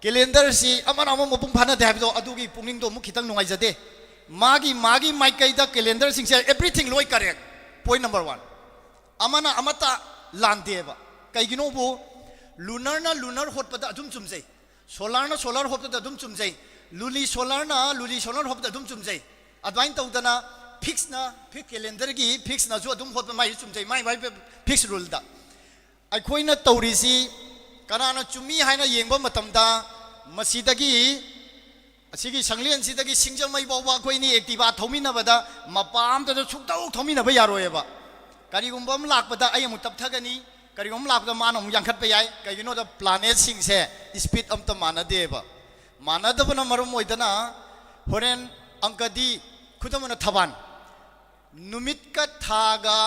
ꯀꯦꯂꯦꯟꯗꯔꯁꯤ ꯑꯃꯅ ꯑꯃ ꯃꯄꯨꯡ ꯐꯥꯅꯗꯦ ꯍꯥꯏꯕꯗꯣ, ꯑꯗꯨꯒꯤ ꯄꯨꯛꯅꯤꯡꯗꯣ ꯑꯃꯨꯛ ꯈꯤꯇꯪ ꯅꯨꯡꯉꯥꯏꯖꯗꯦ꯫ ꯃꯥꯒꯤ ꯃꯥꯒꯤ ꯃꯥꯏꯀꯩꯗ calendarꯁꯤꯡꯁꯦ everything ꯂꯣꯏ correct꯫ Point number one꯫ ꯑꯃꯅ ꯑꯃꯠꯇ ꯂꯥꯟꯗꯦꯕ꯫ ꯀꯩꯒꯤꯅꯣꯕꯨ, lunarꯅ lunar ꯍꯣꯠꯄꯗ ꯑꯗꯨꯝ ꯆꯨꯝꯖꯩ, solarꯅ solar ꯍꯣꯠꯄꯗ ꯑꯗꯨꯝ ꯆꯨꯝꯖꯩ, lunisolarꯅ lunisolar ꯍꯣꯠꯄꯗ ꯑꯗꯨꯝ ꯆꯨꯝꯖꯩ꯫ ꯑꯗꯨꯃꯥꯏꯅ ꯇꯧꯗꯅ fixꯅ fix calendarꯒꯤ fixꯅꯁꯨ ꯑꯗꯨꯝ ꯍꯣꯠꯄ ꯃꯥꯏꯁꯨ ꯆꯨꯝꯖꯩ, ꯃꯥꯏ ꯃꯥꯏ fix ruleꯗ꯫ ꯑꯩꯈꯣꯏꯅ ꯇꯧꯔꯤꯁꯤ ꯀꯅꯥꯅ ꯆꯨꯝꯃꯤ ꯍꯥꯏꯅ ꯌꯦꯡꯕ ꯃꯇꯝꯗ, ꯃꯁꯤꯗꯒꯤ, ꯑꯁꯤꯒꯤ ꯁꯪꯂꯦꯟꯁꯤꯗꯒꯤ ꯁꯤꯡꯖꯃꯩ ꯐꯥꯎꯕ ꯑꯩꯈꯣꯏ ꯑꯅꯤ Activa ꯊꯧꯃꯤꯟꯅꯕꯗ ꯃꯄꯥ ꯑꯝꯇꯗ ꯁꯨꯛꯇꯧ ꯊꯧꯃꯤꯟꯅꯕ ꯌꯥꯔꯣꯏꯑꯕ꯫ ꯀꯔꯤꯒꯨꯝꯕ ꯑꯃ ꯂꯥꯛꯄꯗ ꯑꯩ ꯑꯃꯨꯛ ꯇꯞꯊꯒꯅꯤ, ꯀꯔꯤꯒꯨꯝꯕ ꯑꯃ ꯂꯥꯛꯄꯗ ꯃꯥꯅ ꯑꯃꯨꯛ ꯌꯥꯡꯈꯠꯄ ꯌꯥꯏ꯫ ꯀꯩꯒꯤꯅꯣꯗ planetꯁꯤꯡꯁꯦ speed ꯑꯝꯇ ꯃꯥꯟꯅꯗꯦꯕ꯫ ꯃꯥꯟꯅꯗꯕꯅ ꯃꯔꯝ ꯑꯣꯏꯗꯅ ꯍꯣꯔꯦꯟ ꯑꯪꯀꯗꯤ, ꯈꯨꯗꯝ ꯑꯣꯏꯅ ꯊꯕꯥꯟ, ꯅꯨꯃꯤꯠꯀ ꯊꯥꯒ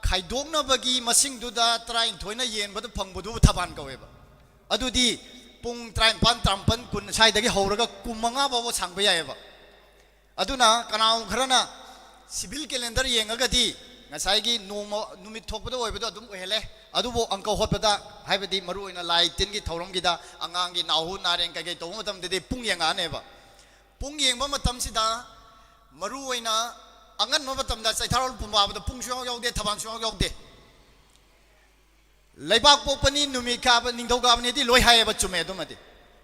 ꯈꯥꯏꯗꯣꯛꯅꯕꯒꯤ ꯃꯁꯤꯡꯗꯨꯗ ꯇꯔꯥꯅꯤꯊꯣꯏꯅ ꯌꯦꯟꯕꯗ ꯐꯪꯕꯗꯨꯕꯨ ꯊꯕꯥꯟ ꯀꯧꯋꯦꯕ꯫ ꯑꯗꯨꯗꯤ ꯄꯨꯡ ꯇꯔꯥꯅꯤꯄꯥꯟ, ꯇꯔꯥꯃꯥꯄꯟ, ꯀꯨꯟ ꯁ꯭ꯋꯥꯏꯗꯒꯤ ꯍꯧꯔꯒ ꯀꯨꯟꯃꯉꯥ ꯐꯥꯎꯕ ꯁꯥꯡꯕ ꯌꯥꯏꯑꯕ꯫ ꯑꯗꯨꯅ ꯀꯅꯥꯒꯨꯝꯕ ꯈꯔꯅ civil calendar ꯌꯦꯡꯉꯒꯗꯤ ꯉꯁꯥꯏꯒꯤ ꯅꯣꯡꯃ, ꯅꯨꯃꯤꯠ ꯊꯣꯛꯄꯗ ꯑꯣꯏꯕꯗꯣ ꯑꯗꯨꯝ ꯑꯣꯏꯍꯜꯂꯦ꯫ ꯑꯗꯨꯕꯨ ꯑꯪꯀ ꯍꯣꯠꯄꯗ, ꯍꯥꯏꯕꯗꯤ ꯃꯔꯨꯑꯣꯏꯅ ꯂꯥꯏ ꯇꯤꯟꯒꯤ ꯊꯧꯔꯝꯒꯤꯗ, ꯑꯉꯥꯡꯒꯤ ꯅꯥꯍꯨ ꯅꯥꯔꯦꯡ ꯀꯩꯀꯩ ꯇꯧꯕ ꯃꯇꯝꯗꯗꯤ ꯄꯨꯡ ꯌꯦꯡꯉꯛꯑꯅꯦꯕ꯫ ꯄꯨꯡ ꯌꯦꯡꯕ ꯃꯇꯝꯁꯤꯗ ꯃꯔꯨꯑꯣꯏꯅ ꯑꯉꯟꯕ ꯃꯇꯝꯗ ꯆꯩꯊꯥꯔꯣꯜ ꯄꯨꯝꯕꯥꯕꯗ ꯄꯨꯡ ꯁꯨꯡꯌꯥꯎ ꯌꯥꯎꯗꯦ, ꯊꯕꯥꯟ ꯁꯨꯡꯌꯥꯎ ꯌꯥꯎꯗꯦ꯫ ꯂꯩꯕꯥꯛ ꯄꯣꯛꯄꯅꯤ, ꯅꯨꯃꯤꯠ ꯀꯥꯕ, ꯅꯤꯡꯊꯧꯀꯥꯕꯅꯤꯗꯤ ꯂꯣꯏ ꯍꯥꯏꯌꯦꯕ, ꯆꯨꯝꯃꯦ ꯑꯗꯨꯃꯗꯤ꯫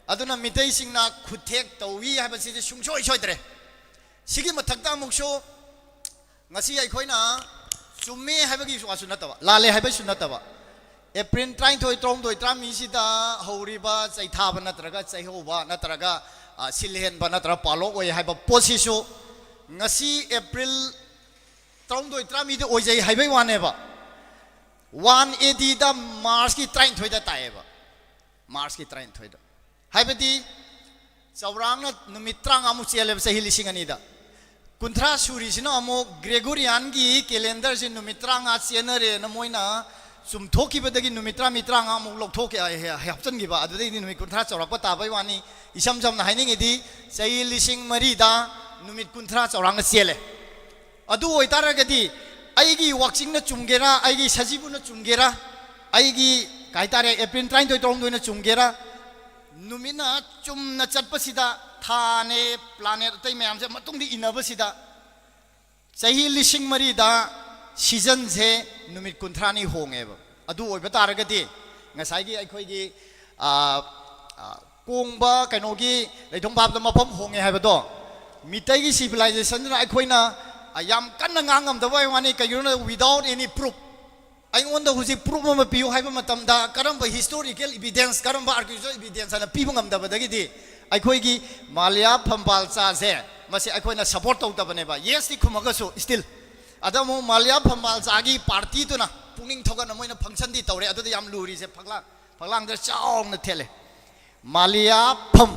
ꯑꯗꯨꯅ ꯃꯤꯇꯩꯁꯤꯡꯅ ꯈꯨꯠꯊꯦꯛ ꯇꯧꯏ ꯍꯥꯏꯕꯁꯤꯗꯤ ꯁꯨꯡꯁꯣꯏ ꯁꯣꯏꯗ꯭ꯔꯦ꯫ ꯁꯤꯒꯤ ꯃꯊꯛꯇ ꯑꯃꯨꯛꯁꯨ ꯉꯁꯤ ꯑꯩꯈꯣꯏꯅ ꯆꯨꯝꯃꯦ ꯍꯥꯏꯕꯒꯤ ꯋꯥꯁꯨ ꯅꯠꯇꯕ, ꯂꯥꯜꯂꯦ ꯍꯥꯏꯕꯒꯤꯁꯨ ꯅꯠꯇꯕ, ꯑꯦꯄ꯭ꯔꯤꯜ ꯇꯔꯥꯅꯤꯊꯣꯏ, ꯇꯔꯥꯍꯨꯝꯗꯣꯏ, ꯇꯔꯥꯃꯔꯤꯁꯤꯗ ꯍꯧꯔꯤꯕ ꯆꯩꯊꯥꯕ ꯅꯠꯇ꯭ꯔꯒ ꯆꯩꯍꯧꯕ ꯅꯠꯇ꯭ꯔꯒ, ꯑ, ꯁꯤꯜꯍꯦꯟꯕ ꯅꯠꯇ꯭ꯔꯒ ꯄꯥꯜꯂꯣꯛ ꯑꯣꯏ ꯍꯥꯏꯕ ꯄꯣꯠꯁꯤꯁꯨ ꯉꯁꯤ ꯑꯦꯄ꯭ꯔꯤꯜ ꯇꯔꯥꯍꯨꯝꯗꯣꯏ, ꯇꯔꯥꯃꯔꯤꯗ ꯑꯣꯏꯖꯩ ꯍꯥꯏꯕꯒꯤ ꯋꯥꯅꯦꯕ꯫ One ADꯗ Marchꯀꯤ ꯇꯔꯥꯅꯤꯊꯣꯏꯗ ꯇꯥꯏꯌꯦꯕ꯫ Marchꯀꯤ ꯇꯔꯥꯅꯤꯊꯣꯏꯗ꯫ ꯍꯥꯏꯕꯗꯤ ꯆꯧꯔꯥꯛꯅ ꯅꯨꯃꯤꯠ ꯇꯔꯥꯃꯉꯥꯃꯨꯛ ꯆꯦꯜꯂꯦꯕ ꯆꯍꯤ ꯂꯤꯁꯤꯡ ꯑꯅꯤꯗ꯫ ꯀꯨꯟꯊ꯭ꯔꯥ ꯁꯨꯔꯤꯁꯤꯅ ꯑꯃꯨꯛ Gregorianꯒꯤ calendarꯁꯤ ꯅꯨꯃꯤꯠ ꯇꯔꯥꯃꯉꯥ ꯆꯦꯟꯅꯔꯦꯅ ꯃꯣꯏꯅ ꯆꯨꯝꯊꯣꯛꯈꯤꯕꯗꯒꯤ ꯅꯨꯃꯤꯠ ꯇꯔꯥꯃꯔꯤ, ꯇꯔꯥꯃꯉꯥꯃꯨꯛ ꯂꯧꯊꯣꯛꯀꯦ, ꯑ, ꯍꯦ-, ꯍꯥꯞꯆꯤꯟꯈꯤꯕ꯫ ꯑꯗꯨꯗꯩꯗꯤ ꯅꯨꯃꯤꯠ ꯀꯨꯟꯊ꯭ꯔꯥ ꯆꯥꯎꯔꯥꯛꯄ ꯇꯥꯕꯩ ꯋꯥꯅꯤ꯫ ꯏꯁꯝ ꯁꯝꯅ ꯍꯥꯏꯅꯤꯡꯉꯤꯗꯤ ꯆꯍꯤ ꯂꯤꯁꯤꯡ ꯃꯔꯤꯗ ꯅꯨꯃꯤꯠ ꯀꯨꯟꯊ꯭ꯔꯥ ꯆꯥꯎꯔꯥꯛꯅ ꯆꯦꯜꯂꯦ꯫ ꯑꯗꯨ ꯑꯣꯏꯇꯥꯔꯒꯗꯤ ꯑꯩꯒꯤ ꯋꯥꯛꯆꯤꯡꯅ ꯆꯨꯝꯒꯦꯔꯥ, ꯑꯩꯒꯤ ꯁꯖꯤꯕꯨꯅ ꯆꯨꯝꯒꯦꯔꯥ, ꯑꯩꯒꯤ, ꯀꯩ ꯍꯥꯏꯇꯥꯔꯦ, ꯑꯦꯄ꯭ꯔꯤꯜ ꯇꯔꯥꯅꯤꯊꯣꯏ, ꯇꯔꯥꯍꯨꯝꯗꯣꯏꯅ ꯆꯨꯝꯒꯦꯔꯥ, ꯅꯨꯃꯤꯠꯅ ꯆꯨꯝꯅ ꯆꯠꯄꯁꯤꯗ ꯊꯥꯅꯦ, ꯄ꯭ꯂꯥꯅꯦꯠ ꯑꯇꯩ ꯃꯌꯥꯝꯁꯦ ꯃꯇꯨꯡꯗ ꯏꯟꯅꯕꯁꯤꯗ ꯆꯍꯤ ꯂꯤꯁꯤꯡ ꯃꯔꯤꯗ ꯁꯤꯖꯟꯁꯦ ꯅꯨꯃꯤꯠ ꯀꯨꯟꯊ꯭ꯔꯥꯅꯤ ꯍꯣꯡꯉꯦꯕ꯫ ꯑꯗꯨ ꯑꯣꯏꯕ ꯇꯥꯔꯒꯗꯤ ꯉꯁꯥꯏꯒꯤ ꯑꯩꯈꯣꯏꯒꯤ, ꯑ, ꯑ, ꯀꯣꯡꯕ ꯀꯩꯅꯣꯒꯤ ꯂꯩꯊꯣꯡ ꯐꯥꯕꯗ ꯃꯐꯝ ꯍꯣꯡꯉꯦ ꯍꯥꯏꯕꯗꯣ, ꯃꯤꯇꯩꯒꯤ ꯁꯤꯚꯤꯂꯥꯏꯖꯦꯁꯟꯗꯨꯅ ꯑꯩꯈꯣꯏꯅ, ꯑ, ꯌꯥꯝ ꯀꯟꯅ ꯉꯥꯡ ꯉꯝꯗꯕ ꯋꯥꯅꯤ꯫ ꯀꯩꯒꯤꯅꯣꯗ, without any proof, ꯑꯩꯉꯣꯟꯗ ꯍꯧꯖꯤꯛ proof ꯑꯃ ꯄꯤꯌꯨ ꯍꯥꯏꯕ ꯃꯇꯝꯗ ꯀꯔꯝꯕ historical evidence, ꯀꯔꯝꯕ archaeological evidence ꯍꯥꯏꯅ ꯄꯤꯕ ꯉꯝꯗꯕꯗꯒꯤꯗꯤ ꯑꯩꯈꯣꯏꯒꯤ ꯃꯥꯂꯤꯌꯥ ꯐꯝꯕꯥꯜ ꯆꯥꯁꯦ ꯃꯁꯤ ꯑꯩꯈꯣꯏꯅ support ꯇꯧꯗꯕꯅꯦꯕ꯫ Yes ꯇꯤ ꯈꯨꯝꯃꯒꯁꯨ still꯫ ꯑꯗ ꯑꯃꯨꯛ ꯃꯥꯂꯤꯌꯥ ꯐꯝꯕꯥꯜ ꯆꯥꯒꯤ ꯄꯥꯔꯇꯤꯗꯨꯅ ꯄꯨꯛꯅꯤꯡ ꯊꯧꯒꯠꯅ ꯃꯣꯏꯅ function ꯗꯤ ꯇꯧꯔꯦ꯫ ꯑꯗꯨꯗ ꯌꯥꯝ ꯂꯨꯔꯤꯁꯦ ꯐꯛꯂꯥꯡ, ꯐꯛꯂꯥꯡꯗ ꯆꯥꯎꯅ ꯊꯦꯠꯂꯦ꯫ ꯃꯥꯂꯤꯌꯥ ꯐꯝ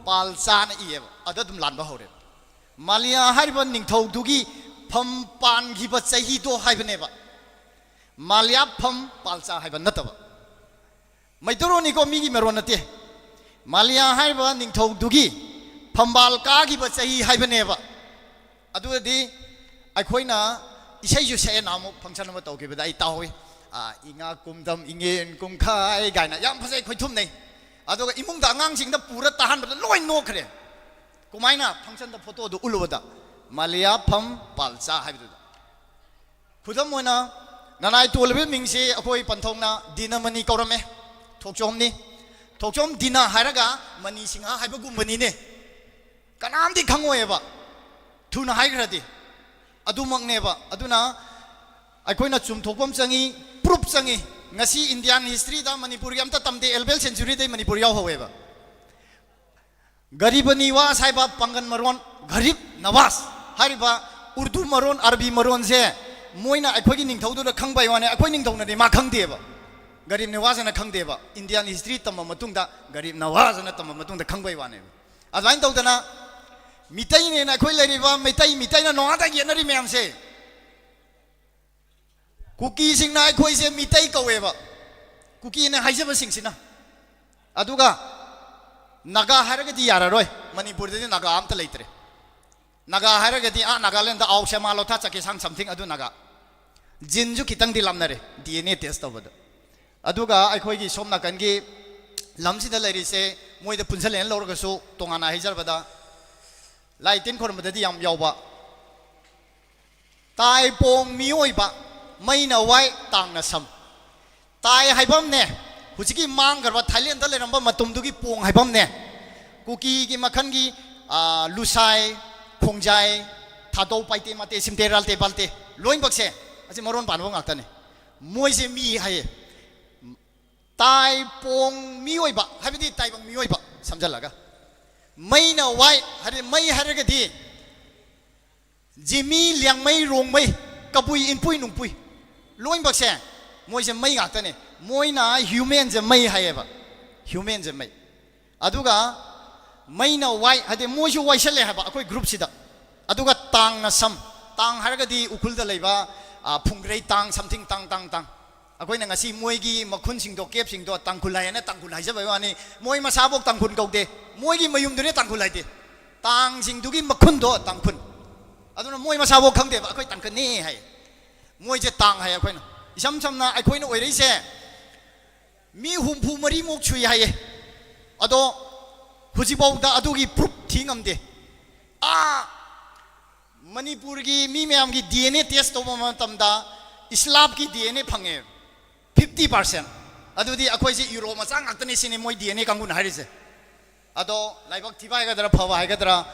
ꯄꯥꯜ ꯆꯥꯅ ꯏꯌꯦꯕ꯫ ꯑꯗ ꯑꯗꯨꯝ ꯂꯥꯟꯕ ꯍꯧꯔꯦꯕ꯫ ꯃꯥꯂꯤꯌꯥ ꯍꯥꯏꯔꯤꯕ ꯅꯤꯡꯊꯧꯗꯨꯒꯤ ꯐꯝ ꯄꯥꯟꯈꯤꯕ ꯆꯍꯤꯗꯣ ꯍꯥꯏꯕꯅꯦꯕ꯫ ꯃꯥꯂꯤꯌꯥ ꯐꯝ ꯄꯥꯜꯆꯥ ꯍꯥꯏꯕ ꯅꯠꯇꯕ꯫ ꯃꯩꯇꯩꯔꯣꯟꯅꯤꯀꯣ, ꯃꯤꯒꯤ ꯃꯔꯣꯟ ꯅꯠꯇꯦ꯫ ꯃꯥꯂꯤꯌꯥ ꯍꯥꯏꯔꯤꯕ ꯅꯤꯡꯊꯧꯗꯨꯒꯤ ꯐꯝꯕꯥꯜ ꯀꯥꯈꯤꯕ ꯆꯍꯤ ꯍꯥꯏꯕꯅꯦꯕ꯫ ꯑꯗꯨꯗꯤ ꯑꯩꯈꯣꯏꯅ ꯏꯁꯩꯁꯨ ꯁꯛꯑꯦ, ꯅꯍꯥꯟꯃꯨꯛ function ꯑꯃ ꯇꯧꯈꯤꯕꯗ ꯑꯩ ꯇꯥꯍꯧꯏ꯫ "ꯑꯥ, ꯏꯉꯥ ꯀꯨꯝꯗꯝ ꯏꯉꯦꯟ ꯀꯨꯝꯈꯥꯏ" ꯀꯥꯏꯅ ꯌꯥꯝ ꯐꯖꯩ, ꯈꯣꯏꯊꯨꯝꯅꯩ꯫ ꯑꯗꯨꯒ ꯏꯃꯨꯡꯗ ꯑꯉꯥꯡꯁꯤꯡꯗ ꯄꯨꯔ ꯇꯥꯍꯟꯕꯗ ꯂꯣꯏ ꯅꯣꯛꯈ꯭ꯔꯦ꯫ ꯀꯃꯥꯏꯅ? Function ꯗ photo ꯗꯨ ꯎꯠꯂꯨꯕꯗ ꯃꯥꯂꯤꯌꯥ ꯐꯝ ꯄꯥꯜꯆꯥ ꯍꯥꯏꯕꯗꯨꯗ꯫ ꯈꯨꯗꯝ ꯑꯣꯏꯅ, ꯅꯅꯥꯏ ꯇꯣꯜꯂꯤꯕ ꯃꯤꯡꯁꯤ ꯑꯩꯈꯣꯏ ꯄꯟꯊꯧꯅ ꯗꯤꯅꯃꯅꯤ ꯀꯧꯔꯝꯃꯦ, ꯊꯣꯛꯆꯣꯝꯅꯤ꯫ ꯊꯣꯛꯆꯣꯝ ꯗꯤꯅ ꯍꯥꯏꯔꯒ ꯃꯅꯤ ꯁꯤꯡꯍ ꯍꯥꯏꯕꯒꯨꯝꯕꯅꯤꯅꯦ꯫ ꯀꯅꯥꯝꯗꯤ ꯈꯪꯉꯣꯏꯑꯕ, ꯊꯨꯅ ꯍꯥꯏꯈ꯭ꯔꯗꯤ꯫ ꯑꯗꯨꯃꯛꯅꯦꯕ꯫ ꯑꯗꯨꯅ ꯑꯩꯈꯣꯏꯅ ꯆꯨꯝꯊꯣꯛꯄ ꯑꯃ ꯆꯪꯉꯤ, proof ꯆꯪꯉꯤ꯫ ꯉꯁꯤ Indian history ꯗ ꯃꯅꯤꯄꯨꯔꯒꯤ ꯑꯝꯇ ꯇꯝꯗꯦ, eleventh century ꯗꯩ ꯃꯅꯤꯄꯨꯔ ꯌꯥꯎꯍꯧꯋꯦꯕ꯫ ꯒꯔꯤꯕ ꯅꯤꯋꯥꯁ ꯍꯥꯏꯕ ꯄꯥꯡꯒꯜ ꯃꯔꯣꯟ, ꯒꯔꯤꯕ ꯅꯋꯥꯖ ꯍꯥꯏꯔꯤꯕ ꯎꯔꯗꯨ ꯃꯔꯣꯟ, ꯑꯔꯕꯤ ꯃꯔꯣꯟꯁꯦ ꯃꯣꯏꯅ ꯑꯩꯈꯣꯏꯒꯤ ꯅꯤꯡꯊꯧꯗꯨꯗ ꯈꯪꯕꯩ ꯋꯥꯅꯦ, ꯑꯩꯈꯣꯏ ꯅꯤꯡꯊꯧꯅꯗꯤ ꯃꯥ ꯈꯪꯗꯦꯕ꯫ ꯒꯔꯤꯕ ꯅꯤꯋꯥꯖ ꯍꯥꯏꯅ ꯈꯪꯗꯦꯕ꯫ Indian history ꯇꯝꯕ ꯃꯇꯨꯡꯗ ꯒꯔꯤꯕ ꯅꯋꯥꯖ ꯍꯥꯏꯅ ꯇꯝꯕ ꯃꯇꯨꯡꯗ ꯈꯪꯕꯩ ꯋꯥꯅꯦꯕ꯫ ꯑꯗꯨꯃꯥꯏꯅ ꯇꯧꯗꯅ ꯃꯤꯇꯩꯅꯦꯅ ꯑꯩꯈꯣꯏ ꯂꯩꯔꯤꯕ ꯃꯩꯇꯩ, ꯃꯤꯇꯩꯅ ꯅꯣꯡꯉꯥꯟꯗ ꯌꯦꯠꯅꯔꯤ ꯃꯌꯥꯝꯁꯦ, ꯀꯨꯀꯤꯁꯤꯡꯅ ꯑꯩꯈꯣꯏꯁꯦ ꯃꯤꯇꯩ ꯀꯧꯋꯦꯕ, ꯀꯨꯀꯤꯅ ꯍꯥꯏꯖꯕꯁꯤꯡꯁꯤꯅ꯫ ꯑꯗꯨꯒ ꯅꯥꯒꯥ ꯍꯥꯏꯔꯒꯗꯤ ꯌꯥꯔꯔꯣꯏ, ꯃꯅꯤꯄꯨꯔꯗꯗꯤ ꯅꯥꯒꯥ ꯑꯝꯇ ꯂꯩꯇ꯭ꯔꯦ꯫ ꯅꯥꯒꯥ ꯍꯥꯏꯔꯒꯗꯤ ꯑꯥ ꯅꯥꯒꯥꯂꯦꯟꯗ ꯑꯥꯎ ꯁꯦꯃꯥ ꯂꯣꯊꯥ ꯆꯀꯦꯁꯥꯡ something ꯑꯗꯨ ꯅꯥꯒꯥ꯫ ꯖꯤꯟꯁꯨ ꯈꯤꯇꯪꯗꯤ ꯂꯥꯞꯅꯔꯦ, ꯗꯤ ꯑꯦꯟ ꯑꯦ ꯇꯦꯁ ꯇꯧꯕꯗ꯫ ꯑꯗꯨꯒ ꯑꯩꯈꯣꯏꯒꯤ ꯁꯣꯝ ꯅꯥꯀꯟꯒꯤ ꯂꯝꯁꯤꯗ ꯂꯩꯔꯤꯁꯦ ꯃꯣꯏꯗ ꯄꯨꯟꯁꯤꯜꯂꯦꯅ ꯂꯧꯔꯒꯁꯨ, ꯇꯣꯉꯥꯟꯅ ꯍꯥꯏꯖꯔꯕꯗ, ꯂꯥꯏ ꯇꯤꯟ ꯈꯣꯏꯔꯝꯕꯗꯗꯤ ꯌꯥꯝ ꯌꯥꯎꯕ꯫ ꯇꯥꯏꯄꯣꯡ ꯃꯤꯑꯣꯏꯕ, ꯃꯩꯅ ꯋꯥꯏ, ꯇꯥꯡꯅ ꯁꯝ꯫ ꯇꯥꯏ ꯍꯥꯏꯕ ꯑꯃꯅꯦ, ꯍꯧꯖꯤꯛꯀꯤ ꯃꯥꯡꯈ꯭ꯔꯕ ꯊꯥꯏꯂꯦꯟꯗ ꯂꯩꯔꯝꯕ ꯃꯇꯝꯗꯨꯒꯤ ꯄꯣꯡ ꯍꯥꯏꯕ ꯑꯃꯅꯦ, ꯀꯨꯀꯤꯒꯤ ꯃꯈꯜꯒꯤ, ꯑ, ꯂꯨꯁꯥꯏ, ꯈꯣꯡꯖꯥꯏ, ꯊꯥꯗꯧ, ꯄꯥꯏꯇꯦ, ꯃꯥꯇꯦ, ꯁꯤꯝꯇꯦ, ꯔꯥꯜꯇꯦ, ꯕꯥꯜꯇꯦ, ꯂꯣꯏꯅꯃꯛꯁꯦ ꯑꯁꯤ ꯃꯔꯣꯟ ꯄꯥꯟꯕ ꯉꯥꯛꯇꯅꯦ꯫ ꯃꯣꯏꯁꯦ ꯃꯤ ꯍꯥꯏꯌꯦ꯫ ꯇꯥꯏꯄꯣꯡ ꯃꯤꯑꯣꯏꯕ ꯍꯥꯏꯕꯗꯤ ꯇꯥꯏꯕꯪ ꯃꯤꯑꯣꯏꯕ ꯁꯝꯖꯜꯂꯒ, ꯃꯩꯅ ꯋꯥꯏ ꯍꯥꯏꯗꯤ, ꯃꯩ ꯍꯥꯏꯔꯒꯗꯤ ꯖꯤꯃꯤ, ꯂꯤꯌꯥꯡꯃꯩ, ꯔꯣꯡꯃꯩ, ꯀꯕꯨꯏ, ꯏꯟꯄꯨꯏ, ꯅꯨꯡꯄꯨꯏ, ꯂꯣꯏꯅꯃꯛꯁꯦ ꯃꯣꯏꯁꯦ ꯃꯩ ꯉꯥꯛꯇꯅꯦ꯫ ꯃꯣꯏꯅ ꯍ꯭ꯌꯨꯃꯦꯟꯁꯦ ꯃꯩ ꯍꯥꯏꯌꯦꯕ, ꯍ꯭ꯌꯨꯃꯦꯟꯁꯦ ꯃꯩ꯫ ꯑꯗꯨꯒ ꯃꯩꯅ ꯋꯥꯏ ꯍꯥꯏꯗꯤ ꯃꯣꯏꯁꯨ ꯋꯥꯏꯁꯜꯂꯦ ꯍꯥꯏꯕ ꯑꯩꯈꯣꯏ ꯒ꯭ꯔꯨꯞꯁꯤꯗ꯫ ꯑꯗꯨꯒ ꯇꯥꯡꯅ ꯁꯝ, ꯇꯥꯡ ꯍꯥꯏꯔꯒꯗꯤ ꯎꯈ꯭ꯔꯨꯜꯗ ꯂꯩꯕ, ꯑ, ꯐꯨꯡꯒ꯭ꯔꯩ ꯇꯥꯡ, ꯁꯝꯊꯤꯡ ꯇꯥꯡ, ꯇꯥꯡ, ꯇꯥꯡ꯫ ꯑꯩꯈꯣꯏꯅ ꯉꯁꯤ ꯃꯣꯏꯒꯤ ꯃꯈꯨꯟꯁꯤꯡꯗꯣ, ꯀꯦꯞꯁꯤꯡꯗꯣ ꯇꯥꯡꯈꯨꯜ ꯍꯥꯏꯌꯦꯅ ꯇꯥꯡꯈꯨꯜ ꯍꯥꯏꯖꯕꯩ ꯋꯥꯅꯤ꯫ ꯃꯣꯏ ꯃꯁꯥꯐꯧ ꯇꯥꯡꯈꯨꯜ ꯀꯧꯗꯦ, ꯃꯣꯏꯒꯤ ꯃꯌꯨꯝꯗꯨꯅꯦ ꯇꯥꯡꯈꯨꯜ ꯍꯥꯏꯗꯦ꯫ ꯇꯥꯡꯁꯤꯡꯗꯨꯒꯤ ꯃꯈꯨꯟꯗꯣ ꯇꯥꯡꯈꯨꯜ꯫ ꯑꯗꯨꯅ ꯃꯣꯏ ꯃꯁꯥꯐꯧ ꯈꯪꯗꯦꯕ ꯑꯩꯈꯣꯏ ꯇꯥꯡꯈꯨꯜꯅꯤ ꯍꯥꯏ꯫ ꯃꯣꯏꯁꯦ ꯇꯥꯡ ꯍꯥꯏ ꯑꯩꯈꯣꯏꯅ꯫ ꯏꯁꯝ ꯁꯝꯅ ꯑꯩꯈꯣꯏꯅ ꯑꯣꯏꯔꯛꯏꯁꯦ ꯃꯤ ꯍꯨꯝꯐꯨ ꯃꯔꯤꯃꯨꯛ ꯁꯨꯏ ꯍꯥꯏꯌꯦ꯫ ꯑꯗꯣ ꯍꯧꯖꯤꯛꯐꯥꯎꯗ ꯑꯗꯨꯒꯤ ꯄ꯭ꯔꯨꯐ ꯊꯤ ꯉꯝꯗꯦ꯫ ꯑꯥ, ꯃꯅꯤꯄꯨꯔꯒꯤ ꯃꯤ ꯃꯌꯥꯝꯒꯤ ꯗꯤ ꯑꯦꯟ ꯑꯦ ꯇꯦꯁ ꯇꯧꯕ ꯃꯇꯝꯗ ꯏꯁꯂꯥꯞꯀꯤ ꯗꯤ ꯑꯦꯟ ꯑꯦ ꯐꯪꯉꯦ, ꯐꯤꯐꯇꯤ ꯄꯥꯔꯁꯦꯟ꯫ ꯑꯗꯨꯗꯤ ꯑꯩꯈꯣꯏꯁꯦ ꯌꯨꯔꯣꯞ ꯃꯆꯥ ꯉꯥꯛꯇꯅꯤ ꯁꯤꯅꯤ ꯃꯣꯏ ꯗꯤ ꯑꯦꯟ ꯑꯦ ꯀꯥꯡꯕꯨꯅ ꯍꯥꯏꯔꯤꯁꯦ꯫ ꯑꯗꯣ ꯂꯥꯏꯕꯛ ꯊꯤꯕ ꯍꯥꯏꯒꯗ꯭ꯔꯥ, ꯐꯕ ꯍꯥꯏꯒꯗ꯭ꯔꯥ,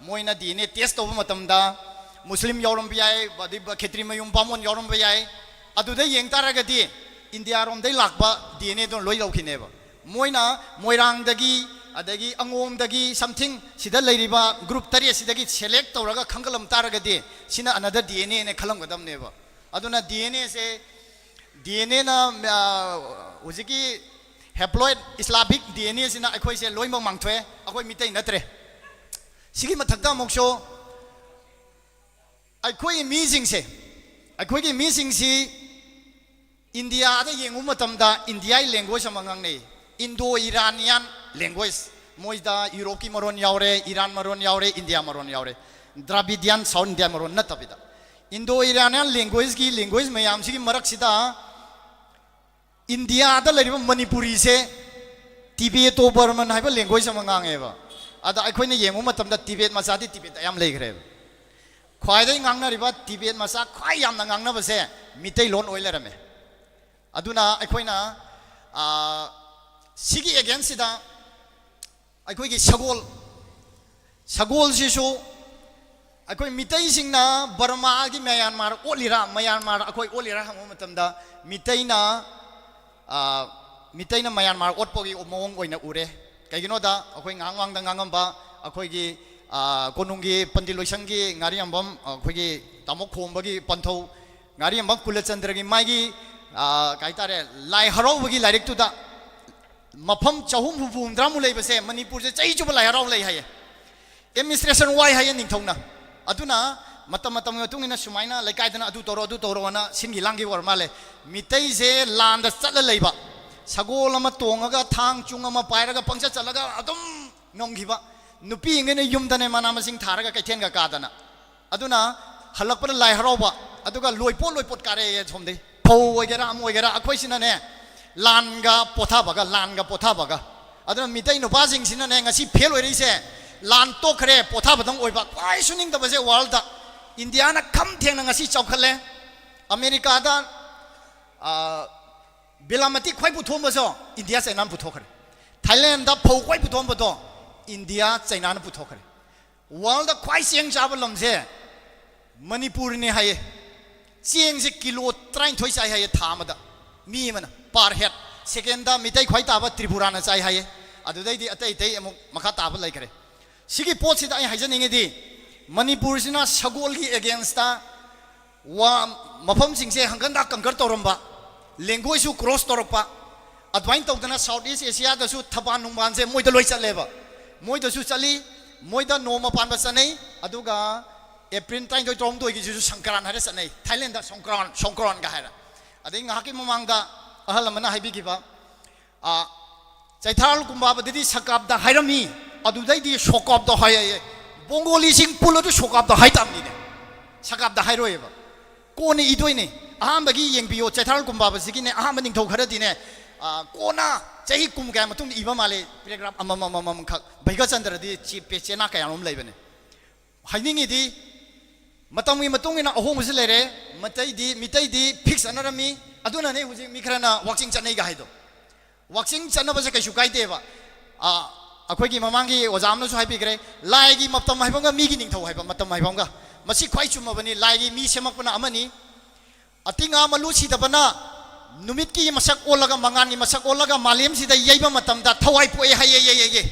ꯃꯣꯏꯅ ꯗꯤ ꯑꯦꯟ ꯑꯦ ꯇꯦꯁ ꯇꯧꯕ ꯃꯇꯝꯗ ꯃꯨꯁꯂꯤꯝ ꯌꯥꯎꯔꯝꯕ ꯌꯥꯏ, ꯑꯗꯩ ꯈꯦꯇ꯭ꯔꯤ ꯃꯌꯨꯝ ꯕꯥꯃꯣꯟ ꯌꯥꯎꯔꯝꯕ ꯌꯥꯏ꯫ ꯑꯗꯨꯗ ꯌꯦꯡ ꯇꯥꯔꯒꯗꯤ ꯏꯟꯗꯤꯌꯥꯔꯣꯝꯗꯩ ꯂꯥꯛꯄ ꯗꯤ ꯑꯦꯟ ꯑꯦꯗꯣ ꯂꯣꯏ ꯂꯧꯈꯤꯅꯦꯕ꯫ ꯃꯣꯏꯅ ꯃꯣꯏꯔꯥꯡꯗꯒꯤ, ꯑꯗꯒꯤ ꯑꯉꯣꯝꯗꯒꯤ, ꯁꯝꯊꯤꯡ ꯁꯤꯗ ꯂꯩꯔꯤꯕ ꯒ꯭ꯔꯨꯞ ꯇꯔꯦꯠꯁꯤꯗꯒꯤ ꯁꯦꯂꯦꯛ ꯇꯧꯔꯒ ꯈꯟꯒꯠꯂꯝ ꯇꯥꯔꯒꯗꯤ ꯁꯤꯅ ꯑꯅꯗꯔ ꯗꯤ ꯑꯦꯟ ꯑꯦꯅ ꯈꯜꯂꯝꯒꯗꯕꯅꯦꯕ꯫ ꯑꯗꯨꯅ ꯗꯤ ꯑꯦꯟ ꯑꯦꯁꯦ, ꯗꯤ ꯑꯦꯟ ꯑꯦꯅ, ꯑ, ꯍꯧꯖꯤꯛꯀꯤ ꯍꯦꯄ꯭ꯂꯣꯏꯗ ꯏꯁꯂꯥꯃꯤꯛ ꯗꯤ ꯑꯦꯟ ꯑꯦꯁꯤꯅ ꯑꯩꯈꯣꯏꯁꯦ ꯂꯣꯏꯅꯃꯛ ꯃꯥꯡꯊꯣꯛꯑꯦ, ꯑꯩꯈꯣꯏ ꯃꯤꯇꯩ ꯅꯠꯇ꯭ꯔꯦ꯫ ꯁꯤꯒꯤ ꯃꯊꯛꯇ ꯑꯃꯨꯛꯁꯨ ꯑꯩꯈꯣꯏꯒꯤ ꯃꯤꯁꯤꯡꯁꯦ, ꯑꯩꯈꯣꯏꯒꯤ ꯃꯤꯁꯤꯡꯁꯤ ꯏꯟꯗꯤꯌꯥꯗ ꯌꯦꯡꯉꯨꯕ ꯃꯇꯝꯗ ꯏꯟꯗꯤꯌꯥꯒꯤ ꯂꯦꯡꯒ꯭ꯋꯦꯖ ꯑꯃ ꯉꯥꯡꯅꯩ, ꯏꯟꯗꯣ ꯏꯔꯥꯅꯤꯌꯥꯟ ꯂꯦꯡꯒ꯭ꯋꯦꯖ꯫ ꯃꯣꯏꯗ ꯌꯨꯔꯣꯞꯀꯤ ꯃꯔꯣꯟ ꯌꯥꯎꯔꯦ, ꯏꯔꯥꯟ ꯃꯔꯣꯟ ꯌꯥꯎꯔꯦ, ꯏꯟꯗꯤꯌꯥ ꯃꯔꯣꯟ ꯌꯥꯎꯔꯦ, ꯗ꯭ꯔꯥꯕꯤꯗꯤꯌꯥꯟ ꯁꯥꯎꯠ ꯏꯟꯗꯤꯌꯥ ꯃꯔꯣꯟ ꯅꯠꯇꯕꯤꯗ꯫ ꯏꯟꯗꯣ ꯏꯔꯥꯅꯤꯌꯥꯟ ꯂꯦꯡꯒ꯭ꯋꯦꯖꯀꯤ ꯂꯦꯡꯒ꯭ꯋꯦꯖ ꯃꯌꯥꯝꯁꯤꯒꯤ ꯃꯔꯛꯁꯤꯗ ꯏꯟꯗꯤꯌꯥꯗ ꯂꯩꯔꯤꯕ ꯃꯅꯤꯄꯨꯔꯤꯁꯦ ꯇꯤꯕꯦꯇꯣ ꯕꯔꯃꯟ ꯍꯥꯏꯕ language ꯑꯃ ꯉꯥꯡꯉꯦꯕ꯫ ꯑꯗ ꯑꯩꯈꯣꯏꯅ ꯌꯦꯡꯕ ꯃꯇꯝꯗ ꯇꯤꯕꯦꯠ ꯃꯆꯥꯗꯤ ꯇꯤꯕꯦꯠꯇ ꯌꯥꯝ ꯂꯩꯈ꯭ꯔꯦꯕ꯫ ꯈ꯭ꯋꯥꯏꯗꯒꯤ ꯉꯥꯡꯅꯔꯤꯕ ꯇꯤꯕꯦꯠ ꯃꯆꯥ ꯈ꯭ꯋꯥꯏ ꯌꯥꯝꯅ ꯉꯥꯡꯅꯕꯁꯦ ꯃꯤꯇꯩꯂꯣꯟ ꯑꯣꯏ ꯂꯩꯔꯝꯃꯦ꯫ ꯑꯗꯨꯅ ꯑꯩꯈꯣꯏꯅ, ꯑ, ꯁꯤꯒꯤ against ꯁꯤꯗ ꯑꯩꯈꯣꯏꯒꯤ ꯁꯒꯣꯜ, ꯁꯒꯣꯜꯁꯤꯁꯨ ꯑꯩꯈꯣꯏ ꯃꯤꯇꯩꯁꯤꯡꯅ ꯕꯔꯃꯥꯒꯤ ꯃꯌꯥꯟꯃꯥꯔ ꯑꯣꯠꯂꯤꯔꯥ, ꯃꯌꯥꯟꯃꯥꯔ ꯑꯩꯈꯣꯏ ꯑꯣꯠꯂꯤꯔꯥ ꯍꯪꯕ ꯃꯇꯝꯗ ꯃꯤꯇꯩꯅ, ꯑ, ꯃꯤꯇꯩꯅ ꯃꯌꯥꯟꯃꯥꯔ ꯑꯣꯠꯄꯒꯤ ꯃꯑꯣꯡ ꯑꯣꯏꯅ ꯎꯔꯦ꯫ ꯀꯩꯒꯤꯅꯣꯗ ꯑꯩꯈꯣꯏ ꯉꯥꯡ ꯃꯥꯡꯗ ꯉꯥꯡꯉꯝꯕ ꯑꯩꯈꯣꯏꯒꯤ, ꯑ, ꯀꯣꯅꯨꯡꯒꯤ ꯄꯟꯗꯤꯠ ꯂꯣꯏꯁꯪꯒꯤ ꯉꯥꯔꯤꯌꯥꯝꯕꯝ, ꯑꯩꯈꯣꯏꯒꯤ ꯇꯥꯃꯣ ꯈꯣꯝꯕꯒꯤ ꯄꯟꯊꯧ ꯉꯥꯔꯤꯌꯥꯝꯕꯝ ꯀꯨꯂꯆꯟꯗ꯭ꯔꯒꯤ ꯃꯥꯒꯤ, ꯑ, ꯀꯩ ꯍꯥꯏꯇꯥꯔꯦ, ꯂꯥꯏ ꯍꯔꯥꯎꯕꯒꯤ ꯂꯥꯏꯔꯤꯛꯇꯨꯗ ꯃꯐꯝ ꯆꯍꯨꯝ ꯍꯨꯝꯐꯨ ꯍꯨꯝꯗ꯭ꯔꯥꯃꯨꯛ ꯂꯩꯕꯁꯦ ꯃꯅꯤꯄꯨꯔꯁꯦ ꯆꯍꯤ ꯆꯨꯞꯄ ꯂꯥꯏ ꯍꯔꯥꯎ ꯂꯩ ꯍꯥꯏꯌꯦ꯫ Administration ꯋꯥꯏ ꯍꯥꯏꯌꯦ ꯅꯤꯡꯊꯧꯅ꯫ ꯑꯗꯨꯅ ꯃꯇꯝ ꯃꯇꯝꯒꯤ ꯃꯇꯨꯡ ꯏꯟꯅ ꯁꯨꯃꯥꯏꯅ ꯂꯩꯀꯥꯏꯗꯅ ꯑꯗꯨ ꯇꯧꯔꯣ, ꯑꯗꯨ ꯇꯧꯔꯣꯅ ꯁꯤꯟꯈꯤ ꯂꯥꯡꯈꯤ ꯑꯣꯏꯔ ꯃꯥꯜꯂꯦ꯫ ꯃꯤꯇꯩꯁꯦ ꯂꯥꯟꯗ ꯆꯠꯂ ꯂꯩꯕ, ꯁꯒꯣꯜ ꯑꯃ ꯇꯣꯡꯉꯒ ꯊꯥꯡ ꯆꯨꯡ ꯑꯃ ꯄꯥꯏꯔꯒ ꯄꯪꯆꯠ ꯆꯠꯂꯒ ꯑꯗꯨꯝ ꯉꯝꯈꯤꯕ꯫ ꯅꯨꯄꯤꯉꯩꯅ ꯌꯨꯝꯗꯅꯦ ꯃꯅꯥ ꯃꯁꯤꯡ ꯊꯥꯔꯒ ꯀꯩꯊꯦꯜꯒ ꯀꯥꯗꯅ꯫ ꯑꯗꯨꯅ ꯍꯜꯂꯛꯄꯗ ꯂꯥꯏ ꯍꯔꯥꯎꯕ, ꯑꯗꯨꯒ ꯂꯣꯏꯄꯣꯠ ꯂꯣꯏꯄꯣꯠ ꯀꯥꯔꯛꯑꯦ ꯁꯣꯝꯗꯩ꯫ ꯐꯧ ꯑꯣꯏꯒꯦꯔꯥ ꯑꯃ ꯑꯣꯏꯒꯦꯔꯥ ꯑꯩꯈꯣꯏꯁꯤꯅꯅꯦ ꯂꯥꯟꯒ ꯄꯣꯊꯥꯕꯒ, ꯂꯥꯟꯒ ꯄꯣꯊꯥꯕꯒ꯫ ꯑꯗꯨꯅ ꯃꯤꯇꯩ ꯅꯨꯄꯥꯁꯤꯡꯁꯤꯅꯅꯦ ꯉꯁꯤ ꯐꯦꯜ ꯑꯣꯏꯔꯛꯏꯁꯦ ꯂꯥꯟ ꯇꯣꯛꯈ꯭ꯔꯦ ꯄꯣꯊꯥꯕꯗꯪ ꯑꯣꯏꯕ꯫ ꯈ꯭ꯋꯥꯏ ꯁꯨꯅꯤꯡꯗꯕꯁꯦ ꯋꯥꯔꯜꯗ ꯏꯟꯗꯤꯌꯥꯅ ꯈꯝ ꯊꯦꯡꯅ ꯉꯁꯤ ꯆꯥꯎꯈꯠꯂꯦ꯫ ꯑꯃꯦꯔꯤꯀꯥꯗ, ꯑ, ꯕꯤꯂꯥꯃꯇꯤ ꯈ꯭ꯋꯥꯏ ꯄꯨꯊꯣꯛꯑꯝꯕꯁꯨ ꯏꯟꯗꯤꯌꯥ ꯆꯩꯅꯥꯅ ꯄꯨꯊꯣꯛꯈ꯭ꯔꯦ꯫ ꯊꯥꯏꯂꯦꯟꯗ ꯐꯧ ꯈ꯭ꯋꯥꯏ ꯄꯨꯊꯣꯛꯑꯝꯕꯗꯣ ꯏꯟꯗꯤꯌꯥ ꯆꯩꯅꯥꯅ ꯄꯨꯊꯣꯛꯈ꯭ꯔꯦ꯫ ꯋꯥꯔꯜꯗ ꯈ꯭ꯋꯥꯏ ꯆꯦꯡ ꯆꯥꯕ ꯂꯝꯁꯦ ꯃꯅꯤꯄꯨꯔꯅꯤ ꯍꯥꯏꯌꯦ꯫ ꯆꯦꯡꯁꯦ ꯀꯤꯂꯣ ꯇꯔꯥꯅꯤꯊꯣꯏ ꯆꯥꯏ ꯍꯥꯏꯌꯦ ꯊꯥ ꯑꯃꯗ, ꯃꯤ ꯑꯃꯅ per head꯫ ꯁꯦꯀꯦꯟꯗ ꯃꯤꯇꯩ ꯈ꯭ꯋꯥꯏ ꯇꯥꯕ ꯇ꯭ꯔꯤꯄꯨꯔꯥꯅ ꯆꯥꯏ ꯍꯥꯏꯌꯦ꯫ ꯑꯗꯨꯗꯩꯗꯤ ꯑꯇꯩ ꯑꯇꯩ ꯑꯃꯨꯛ ꯃꯈꯥ ꯇꯥꯕ ꯂꯩꯈ꯭ꯔꯦ꯫ ꯁꯤꯒꯤ ꯄꯣꯠꯁꯤꯗ ꯑꯩ ꯍꯥꯏꯖꯅꯤꯡꯉꯤꯗꯤ ꯃꯅꯤꯄꯨꯔꯁꯤꯅ ꯁꯒꯣꯜꯒꯤ against ꯇ ꯋꯥ, ꯃꯐꯝꯁꯤꯡꯁꯦ ꯍꯪꯒꯟꯗꯥ conquer ꯇꯧꯔꯝꯕ, language ꯁꯨ cross ꯇꯧꯔꯛꯄ, ꯑꯗꯨꯃꯥꯏꯅ ꯇꯧꯗꯅ South East Asia ꯗꯁꯨ ꯊꯕꯥꯟ ꯅꯨꯡꯕꯥꯟꯁꯦ ꯃꯣꯏꯗ ꯂꯣꯏ ꯆꯠꯂꯦꯕ꯫ ꯃꯣꯏꯗꯁꯨ ꯆꯠꯂꯤ, ꯃꯣꯏꯗ ꯅꯣꯡꯃ ꯄꯥꯟꯕ ꯆꯠꯅꯩ, ꯑꯗꯨꯒ ꯑꯦꯄ꯭ꯔꯤꯜ ꯇꯔꯥꯅꯤꯊꯣꯏ ꯇꯔꯥꯍꯨꯝꯗꯣꯏꯒꯤꯁꯤꯁꯨ ꯁꯪꯀ꯭ꯔꯥꯟ ꯍꯥꯏꯔ ꯆꯠꯅꯩ, ꯊꯥꯏꯂꯦꯟꯗ ꯁꯣꯡꯀ꯭ꯔꯥꯟ, ꯁꯣꯡꯀ꯭ꯔꯥꯟꯒ ꯍꯥꯏꯔ꯫ ꯑꯗꯩ ꯉꯥꯏꯍꯥꯛꯀꯤ ꯃꯃꯥꯡꯗ ꯑꯍꯜ ꯑꯃꯅ ꯍꯥꯏꯕꯤꯈꯤꯕ, ꯑ, ꯆꯩꯊꯥꯔꯣꯜ ꯀꯨꯝꯕꯥꯕꯗꯗꯤ ꯁꯀꯥꯞꯇ ꯍꯥꯏꯔꯝꯃꯤ, ꯑꯗꯨꯗꯩꯗꯤ ꯁꯣꯀꯥꯞꯇ ꯍꯥꯏꯌꯦ꯫ ꯕꯣꯡꯒꯣꯂꯤꯁꯤꯡ ꯄꯨꯜꯂꯗꯤ ꯁꯣꯀꯥꯞꯇ ꯍꯥꯏ ꯇꯥꯕꯅꯤꯅꯦ, ꯁꯀꯥꯞꯇ ꯍꯥꯏꯔꯣꯏꯌꯦꯕ꯫ ꯀꯣꯟꯅ ꯏꯗꯣꯏꯅꯦ꯫ ꯑꯍꯥꯟꯕꯒꯤ ꯌꯦꯡꯕꯤꯌꯣ, ꯆꯩꯊꯥꯔꯣꯜ ꯀꯨꯝꯕꯥꯕꯁꯤꯒꯤꯅꯦ ꯑꯍꯥꯟꯕ ꯅꯤꯡꯊꯧ ꯈꯔꯗꯤꯅꯦ ꯑ, ꯀꯣꯟꯅ ꯆꯍꯤ ꯀꯨꯟ ꯀꯌꯥ ꯃꯇꯨꯡꯗ ꯏꯕ ꯃꯥꯜꯂꯦ, ꯄꯦꯔꯥꯒ꯭ꯔꯥꯐ ꯑꯃꯃꯝ ꯑꯃꯃꯝꯈꯛ꯫ ꯚꯩꯒꯆꯟꯗ꯭ꯔꯗꯤ ꯆꯦ-, ꯄꯦ-, ꯆꯦꯅꯥ ꯀꯌꯥ ꯃꯔꯨꯝ ꯂꯩꯕꯅꯦ꯫ ꯍꯥꯏꯅꯤꯡꯉꯤꯗꯤ, ꯃꯇꯝꯒꯤ ꯃꯇꯨꯡ ꯏꯟꯅ ꯑꯍꯣꯡꯕꯁꯨ ꯂꯩꯔꯦ꯫ ꯃꯇꯩꯗꯤ, ꯃꯤꯇꯩꯗꯤ ꯐꯤꯛꯁ ꯆꯠꯅꯔꯝꯃꯤ꯫ ꯑꯗꯨꯅꯅꯦ ꯍꯧꯖꯤꯛ ꯃꯤ ꯈꯔꯅ ꯋꯥꯛꯆꯤꯡ ꯆꯠꯅꯩꯒ ꯍꯥꯏꯗꯣ꯫ ꯋꯥꯛꯆꯤꯡ ꯆꯠꯅꯕꯁꯦ ꯀꯩꯁꯨ ꯀꯥꯏꯗꯦꯕ꯫ ꯑ, ꯑꯩꯈꯣꯏꯒꯤ ꯃꯃꯥꯡꯒꯤ ꯑꯣꯖꯥ ꯑꯃꯅꯁꯨ ꯍꯥꯏꯕꯤꯈ꯭ꯔꯦ, ꯂꯥꯏꯒꯤ ꯃꯇꯝ ꯍꯥꯏꯕ ꯑꯃꯒ ꯃꯤꯒꯤ ꯅꯤꯡꯊꯧ ꯍꯥꯏꯕ ꯃꯇꯝ ꯍꯥꯏꯕ ꯑꯃꯒ꯫ ꯃꯁꯤ ꯈ꯭ꯋꯥꯏ ꯆꯨꯝꯃꯕꯅꯤ꯫ ꯂꯥꯏꯒꯤ ꯃꯤ ꯁꯦꯝꯃꯛꯄꯅ ꯑꯃꯅꯤ, ꯑꯇꯤꯉꯥ ꯃꯂꯨ ꯁꯤꯗꯕꯅ ꯅꯨꯃꯤꯠꯀꯤ ꯃꯁꯛ ꯑꯣꯜꯂꯒ, ꯃꯉꯥꯜꯒꯤ ꯃꯁꯛ ꯑꯣꯜꯂꯒ ꯃꯥꯂꯦꯝꯁꯤꯗ ꯌꯩꯕ ꯃꯇꯝꯗ ꯊꯋꯥꯏ ꯄꯣꯛꯑꯦ ꯍꯥꯏꯌꯦ, ꯌꯩ, ꯌꯩ, ꯌꯩ꯫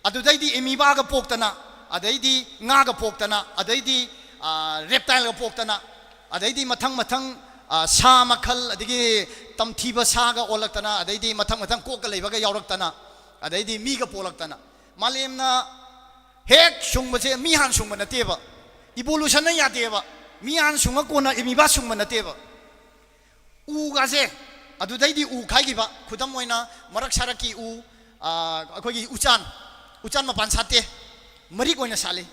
ꯑꯗꯨꯗꯩꯗꯤ ꯑꯦꯃꯤꯕꯥꯒ ꯄꯣꯛꯇꯅ, ꯑꯗꯩꯗꯤ ꯉꯥꯒ ꯄꯣꯛꯇꯅ, ꯑꯗꯩꯗꯤ, ꯑ, ꯔꯦꯞꯇꯥꯏꯜꯒ ꯄꯣꯛꯇꯅ, ꯑꯗꯩꯗꯤ ꯃꯊꯪ ꯃꯊꯪ, ꯑ, ꯁꯥ ꯃꯈꯜ, ꯑꯗꯒꯤ ꯇꯝꯊꯤꯕ ꯁꯥꯒ ꯑꯣꯜꯂꯛꯇꯅ, ꯑꯗꯩꯗꯤ ꯃꯊꯪ ꯃꯊꯪ ꯀꯣꯛꯀ ꯂꯩꯕꯒ ꯌꯥꯎꯔꯛꯇꯅ, ꯑꯗꯩꯗꯤ ꯃꯤꯒ ꯄꯣꯛꯂꯛꯇꯅ꯫ ꯃꯥꯂꯦꯝꯅ ꯍꯦꯛ ꯁꯨꯡꯕꯁꯦ ꯃꯤ ꯍꯥꯟꯅ ꯁꯨꯡꯕ ꯅꯠꯇꯦꯕ꯫ ꯏꯕꯣꯂꯨꯁꯟꯅ ꯌꯥꯗꯦꯕ꯫ ꯃꯤ ꯍꯥꯟꯅ ꯁꯨꯡꯉ ꯀꯣꯟꯅ ꯑꯦꯃꯤꯕꯥ ꯁꯨꯡꯕ ꯅꯠꯇꯦꯕ꯫ ꯎꯒꯥꯁꯦ, ꯑꯗꯨꯗꯩꯗꯤ ꯎ ꯈꯥꯏꯈꯤꯕ꯫ ꯈꯨꯗꯝ ꯑꯣꯏꯅ ꯃꯔꯛ ꯁꯥꯔꯛꯀꯤ ꯎ, ꯑ, ꯑꯩꯈꯣꯏꯒꯤ ꯎꯆꯥꯟ, ꯎꯆꯥꯟ ꯃꯄꯥꯟ ꯁꯥꯠꯇꯦ, ꯃꯔꯤꯛ ꯑꯣꯏꯅ ꯁꯥꯠꯂꯤ꯫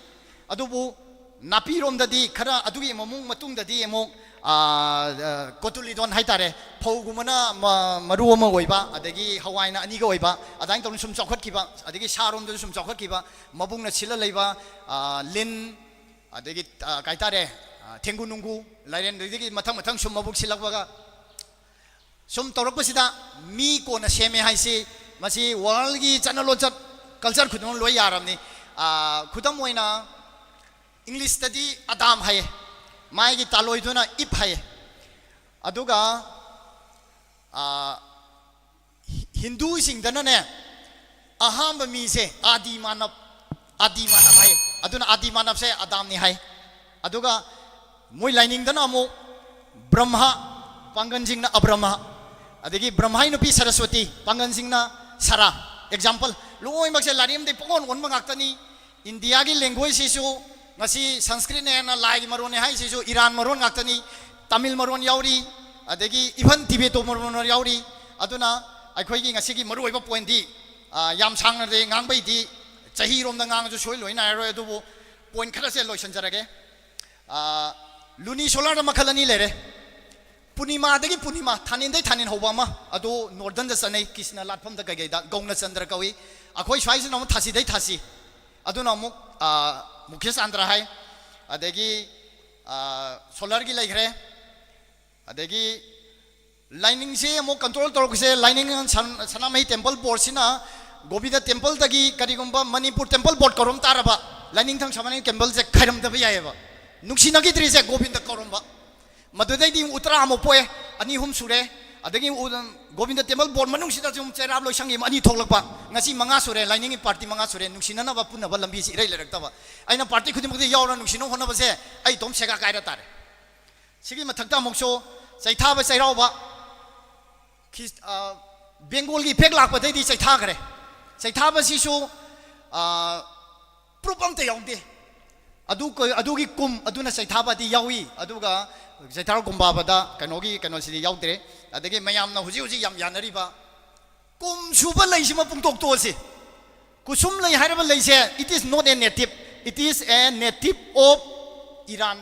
ꯑꯗꯨꯕꯨ ꯅꯥꯄꯤꯔꯣꯝꯗꯗꯤ ꯈꯔ, ꯑꯗꯨꯒꯤ ꯑꯃꯨꯛ ꯃꯇꯨꯡꯗꯗꯤ ꯑꯃꯨꯛ, ꯑ, ꯑ, ꯀꯣꯇꯨꯂꯤꯗꯣꯟ ꯍꯥꯏꯇꯥꯔꯦ, ꯐꯧꯒꯨꯝꯕꯅ ꯃ-, ꯃꯔꯨ ꯑꯃ ꯑꯣꯏꯕ, ꯑꯗꯒꯤ ꯍꯋꯥꯏꯅ ꯑꯅꯤꯒ ꯑꯣꯏꯕ, ꯑꯗꯨꯃꯥꯏꯅ ꯇꯧꯗꯅ ꯁꯨꯝ ꯆꯥꯎꯈꯠꯈꯤꯕ, ꯑꯗꯒꯤ ꯁꯥꯔꯣꯝꯗꯁꯨ ꯁꯨꯝ ꯆꯥꯎꯈꯠꯈꯤꯕ, ꯃꯕꯨꯛꯅ ꯁꯤꯜꯂ ꯂꯩꯕ, ꯑ, ꯂꯤꯟ, ꯑꯗꯒꯤ, ꯑ, ꯀꯩ ꯍꯥꯏꯇꯥꯔꯦ, ꯑ, ꯊꯦꯡꯒꯨ ꯅꯨꯡꯒꯨ, ꯂꯥꯏꯔꯦꯟꯗꯒꯤ ꯃꯊꯪ ꯃꯊꯪ ꯁꯨꯝ ꯃꯕꯨꯛ ꯁꯤꯜꯂꯛꯄꯒ, ꯁꯨꯝ ꯇꯧꯔꯛꯄꯁꯤꯗ ꯃꯤ ꯀꯣꯟꯅ ꯁꯦꯝꯃꯦ ꯍꯥꯏꯁꯤ, ꯃꯁꯤ ꯋꯥꯔꯜꯒꯤ ꯆꯠꯅ ꯂꯣꯟꯆꯠ, ꯀꯜꯆꯔ ꯈꯨꯗꯤꯡꯃꯛ ꯂꯣꯏ ꯌꯥꯔꯕꯅꯤ꯫ ꯑ, ꯈꯨꯗꯝ ꯑꯣꯏꯅ, ꯏꯪꯂꯤꯁꯇꯗꯤ ꯑꯗꯥꯝ ꯍꯥꯏꯌꯦ, ꯃꯥꯒꯤ ꯇꯥꯂꯣꯏꯗꯨꯅ ꯏꯞ ꯍꯥꯏꯌꯦ꯫ ꯑꯗꯨꯒ, ꯑ, ꯍꯤ-, ꯍꯤꯟꯗꯨꯁꯤꯡꯗꯅꯅꯦ, ꯑꯍꯥꯟꯕ ꯃꯤꯁꯦ ꯑꯥꯗꯤ ꯃꯥꯅꯕ, ꯑꯥꯗꯤ ꯃꯥꯅꯕ ꯍꯥꯏ꯫ ꯑꯗꯨꯅ ꯑꯥꯗꯤ ꯃꯥꯅꯕꯁꯦ ꯑꯗꯥꯝꯅꯤ ꯍꯥꯏ꯫ ꯑꯗꯨꯒ ꯃꯣꯏ ꯂꯥꯏꯅꯤꯡꯗꯅ ꯑꯃꯨꯛ ꯕ꯭ꯔꯍ꯭ꯃ, ꯄꯥꯡꯒꯟꯁꯤꯡꯅ ꯑꯕ꯭ꯔꯍ꯭ꯃ, ꯑꯗꯒꯤ ꯕ꯭ꯔꯍ꯭ꯃꯒꯤ ꯅꯨꯄꯤ ꯁꯔꯁꯋꯇꯤ, ꯄꯥꯡꯒꯟꯁꯤꯡꯅ ꯁꯔꯥ꯫ ꯑꯦꯛꯖꯥꯝꯄꯜ, ꯂꯣꯏꯅꯃꯛꯁꯦ ꯂꯥꯏꯔꯤꯛ ꯑꯃꯗꯒꯤ ꯄꯨꯡꯑꯣꯟ ꯑꯣꯟꯕ ꯉꯥꯛꯇꯅꯤ꯫ ꯏꯟꯗꯤꯌꯥꯒꯤ ꯂꯦꯡꯒ꯭ꯋꯦꯖꯁꯤꯁꯨ ꯉꯁꯤ ꯁꯪꯁꯀ꯭ꯔꯤꯠꯅ ꯍꯦꯟꯅ ꯂꯥꯏꯒꯤ ꯃꯔꯣꯟꯅꯤ ꯍꯥꯏꯁꯤꯁꯨ ꯏꯔꯥꯟ ꯃꯔꯣꯟ ꯉꯥꯛꯇꯅꯤ꯫ ꯇꯥꯃꯤꯜ ꯃꯔꯣꯟ ꯌꯥꯎꯔꯤ, ꯑꯗꯒꯤ ꯏꯚꯟ ꯇꯤꯕꯦꯇꯣ ꯃꯔꯣꯟ ꯌꯥꯎꯔꯤ꯫ ꯑꯗꯨꯅ ꯑꯩꯈꯣꯏꯒꯤ ꯉꯁꯤꯒꯤ ꯃꯔꯨꯑꯣꯏꯕ ꯄꯣꯏꯟꯗꯤ, ꯑ, ꯌꯥꯝ ꯁꯥꯡꯅꯗꯤ ꯉꯥꯡꯕꯩꯗꯤ ꯆꯍꯤꯔꯣꯝꯗ ꯉꯥꯡꯉꯁꯨ ꯁꯣꯏ ꯂꯣꯏ ꯅꯥꯏꯔꯔꯣꯏ, ꯑꯗꯨꯕꯨ ꯄꯣꯏꯟ ꯈꯔꯁꯦ ꯂꯣꯏꯁꯤꯟꯖꯔꯒꯦ꯫ ꯑ, ꯂꯨꯅꯤ ꯁꯣꯂꯥꯔꯗ ꯃꯈꯜ ꯑꯅꯤ ꯂꯩꯔꯦ꯫ ꯄꯨꯔꯅꯤꯃꯥꯗꯒꯤ ꯄꯨꯔꯅꯤꯃꯥ, ꯊꯥꯅꯤꯟꯗꯩ ꯊꯥꯅꯤꯟ ꯍꯧꯕ ꯑꯃ, ꯑꯗꯨ ꯅꯣꯔꯗꯟꯗ ꯆꯠꯅꯩ, ꯀ꯭ꯔꯤꯁꯅ ꯂꯥꯠꯐꯝꯗ ꯀꯩꯀꯩꯗ, ꯒꯧꯅ ꯆꯟꯗ꯭ꯔ ꯀꯧꯏ꯫ ꯑꯩꯈꯣꯏ ꯁ꯭ꯋꯥꯏꯁꯤꯅ ꯑꯃꯨꯛ ꯊꯥꯁꯤꯗꯩ ꯊꯥꯁꯤ, ꯑꯗꯨꯅ ꯑꯃꯨꯛ, ꯑ, ꯃꯨꯈꯦꯁ ꯆꯥꯟꯗ꯭ꯔ ꯍꯥꯏ꯫ ꯑꯗꯒꯤ, ꯑ, ꯁꯣꯂꯔꯒꯤ ꯂꯩꯈ꯭ꯔꯦ꯫ ꯑꯗꯒꯤ ꯂꯥꯏꯅꯤꯡꯁꯦ ꯑꯃꯨꯛ ꯀꯟꯇ꯭ꯔꯣꯜ ꯇꯧꯔꯛꯄꯁꯦ, ꯂꯥꯏꯅꯤꯡ ꯁꯟ-, ꯁꯅꯥꯃꯍꯤ ꯇꯦꯝꯄꯜ ꯕꯣꯔꯗꯁꯤꯅ ꯒꯣꯕꯤꯟꯗ ꯇꯦꯝꯄꯜꯗꯒꯤ ꯀꯔꯤꯒꯨꯝꯕ ꯃꯅꯤꯄꯨꯔ ꯇꯦꯝꯄꯜ ꯕꯣꯔꯗ ꯀꯧꯔꯝ ꯇꯥꯔꯕ, ꯂꯥꯏꯅꯤꯡꯊꯧ ꯁꯅꯥꯃꯍꯤ ꯇꯦꯝꯄꯜꯁꯦ ꯈꯥꯏꯔꯝꯗꯕ ꯌꯥꯏꯑꯕ꯫ ꯅꯨꯡꯁꯤꯅꯈꯤꯗ꯭ꯔꯤꯁꯦ ꯒꯣꯕꯤꯟꯗ ꯀꯧꯔꯝꯕ꯫ ꯃꯗꯨꯗꯩꯗꯤ ꯎꯇꯔꯥ ꯑꯃꯨꯛ ꯄꯣꯛꯑꯦ, ꯑꯅꯤ ꯑꯍꯨꯝ ꯁꯨꯔꯦ꯫ ꯑꯗꯒꯤ ꯎ-, ꯒꯣꯕꯤꯟꯗ ꯇꯦꯝꯄꯜ ꯕꯣꯔꯗ ꯃꯅꯨꯡꯁꯤꯗꯁꯨ ꯑꯃꯨꯛ ꯆꯩꯔꯥꯕ ꯂꯣꯏꯁꯪꯒꯤ ꯑꯃ ꯑꯅꯤ ꯊꯣꯛꯂꯛꯄ꯫ ꯉꯁꯤ ꯃꯉꯥ ꯁꯨꯔꯦ, ꯂꯥꯏꯅꯤꯡꯒꯤ ꯄꯥꯔꯇꯤ ꯃꯉꯥ ꯁꯨꯔꯦ, ꯅꯨꯡꯁꯤꯅꯅꯕ ꯄꯨꯟꯅꯕ ꯂꯝꯕꯤꯁꯤ ꯏꯔꯩ ꯂꯩꯔꯛꯇꯕ꯫ ꯑꯩꯅ ꯄꯥꯔꯇꯤ ꯈꯨꯗꯤꯡꯃꯛꯇ ꯌꯥꯎꯔ ꯅꯨꯡꯁꯤꯅꯕ ꯍꯣꯠꯅꯕꯁꯦ ꯑꯩ ꯏꯇꯣꯝ ꯁꯦꯒꯥ ꯀꯥꯏꯔ ꯇꯥꯔꯦ꯫ ꯁꯤꯒꯤ ꯃꯊꯛꯇ ꯑꯃꯨꯛꯁꯨ ꯆꯩꯊꯥꯕ ꯆꯩꯔꯥꯎꯕ, ꯈ꯭ꯔꯤꯁ-, ꯑ, ꯕꯦꯡꯒꯣꯜꯒꯤ ꯏꯐꯦꯛ ꯂꯥꯛꯄꯗꯩꯗꯤ ꯆꯩꯊꯥꯈ꯭ꯔꯦ꯫ ꯆꯩꯊꯥꯕꯁꯤꯁꯨ, ꯑ, ꯄ꯭ꯔꯨꯞ ꯑꯝꯇ ꯌꯥꯎꯗꯦ꯫ ꯑꯗꯨ ꯀ-, ꯑꯗꯨꯒꯤ ꯀꯨꯝ ꯑꯗꯨꯅ ꯆꯩꯊꯥꯕꯗꯤ ꯌꯥꯎꯏ, ꯑꯗꯨꯒ ꯆꯩꯊꯥꯔꯣꯜ ꯀꯨꯝꯕꯥꯕꯗ ꯀꯩꯅꯣꯒꯤ ꯀꯩꯅꯣꯁꯤꯗꯤ ꯌꯥꯎꯗ꯭ꯔꯦ꯫ ꯑꯗꯒꯤ ꯃꯌꯥꯝꯅ ꯍꯧꯖꯤꯛ ꯍꯧꯖꯤꯛ ꯌꯥꯝ ꯌꯥꯅꯔꯤꯕ ꯀꯨꯝ ꯁꯨꯕ ꯂꯩꯁꯤꯃ ꯄꯨꯡꯇꯣꯛ ꯇꯣꯛꯑꯁꯤ꯫ ꯀꯨꯁꯨꯝ ꯂꯩ ꯍꯥꯏꯔꯤꯕ ꯂꯩꯁꯦ, it is not a native, it is a native of Iran,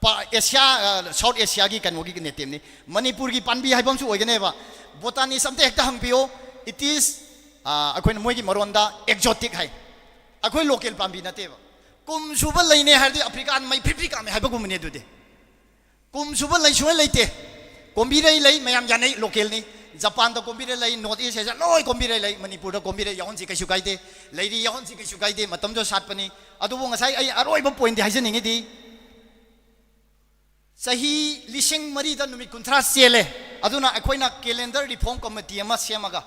ꯄꯥ-, ꯑꯦꯁꯤꯌꯥ, ꯑ, ꯁꯥꯎꯠ ꯑꯦꯁꯤꯌꯥꯒꯤ ꯀꯩꯅꯣꯒꯤ ꯅꯦꯇꯤꯞꯅꯤ꯫ ꯃꯅꯤꯄꯨꯔꯒꯤ ꯄꯥꯝꯕꯤ ꯍꯥꯏꯕ ꯑꯃꯁꯨ ꯑꯣꯏꯒꯅꯦꯕ꯫ ꯕꯣꯇꯥꯅꯤꯁ ꯑꯝꯇ ꯍꯦꯛꯇ ꯍꯪꯕꯤꯌꯣ, it is, ꯑ, ꯑꯩꯈꯣꯏꯅ ꯃꯣꯏꯒꯤ ꯃꯔꯣꯟꯗ ꯑꯦꯛꯖꯣꯇꯤꯛ ꯍꯥꯏ꯫ ꯑꯩꯈꯣꯏ ꯂꯣꯀꯦꯜ ꯄꯥꯝꯕꯤ ꯅꯠꯇꯦꯕ꯫ ꯀꯨꯝ ꯁꯨꯕ ꯂꯩꯅꯦ ꯍꯥꯏꯔꯗꯤ ꯑꯐ꯭ꯔꯤꯀꯥꯟ ꯃꯩ ꯐ꯭ꯔꯤ ꯐ꯭ꯔꯤ ꯀꯥꯝꯃꯦ ꯍꯥꯏꯕꯒꯨꯝꯕꯅꯦ ꯑꯗꯨꯗꯤ꯫ ꯀꯨꯝ ꯁꯨꯕ ꯂꯩ ꯁꯨꯡꯂꯩ ꯂꯩꯇꯦ꯫ ꯀꯣꯝꯕꯤꯔꯩ ꯂꯩ, ꯃꯌꯥꯝ ꯌꯥꯅꯩ, ꯂꯣꯀꯦꯜꯅꯤ꯫ ꯖꯄꯥꯟꯗ ꯀꯣꯝꯕꯤꯔꯩ ꯂꯩ, ꯅꯣꯔꯠ ꯏꯁ ꯑꯦꯁꯤꯌꯥ ꯂꯣꯏ ꯀꯣꯝꯕꯤꯔꯩ ꯂꯩ꯫ ꯃꯅꯤꯄꯨꯔꯗ ꯀꯣꯝꯕꯤꯔꯩ ꯌꯥꯎꯍꯟꯁꯤ ꯀꯩꯁꯨ ꯀꯥꯏꯗꯦ, ꯂꯩꯔꯤ ꯌꯥꯎꯍꯟꯁꯤ ꯀꯩꯁꯨ ꯀꯥꯏꯗꯦ, ꯃꯇꯝꯗꯣ ꯁꯥꯠꯄꯅꯤ꯫ ꯑꯗꯨꯕꯨ ꯉꯁꯥꯏ ꯑꯩ ꯑꯔꯣꯏꯕ ꯄꯣꯏꯟꯗꯤ ꯍꯥꯏꯖꯅꯤꯡꯉꯤꯗꯤ, ꯆꯍꯤ ꯂꯤꯁꯤꯡ ꯃꯔꯤꯗ ꯅꯨꯃꯤꯠ ꯀꯨꯟꯊ꯭ꯔꯥ ꯆꯦꯜꯂꯦ꯫ ꯑꯗꯨꯅ ꯑꯩꯈꯣꯏꯅ ꯀꯦꯂꯦꯟꯗꯔ ꯔꯤꯐꯣꯔꯝ ꯀꯃꯤꯇꯤ ꯑꯃ ꯁꯦꯝꯃꯒ,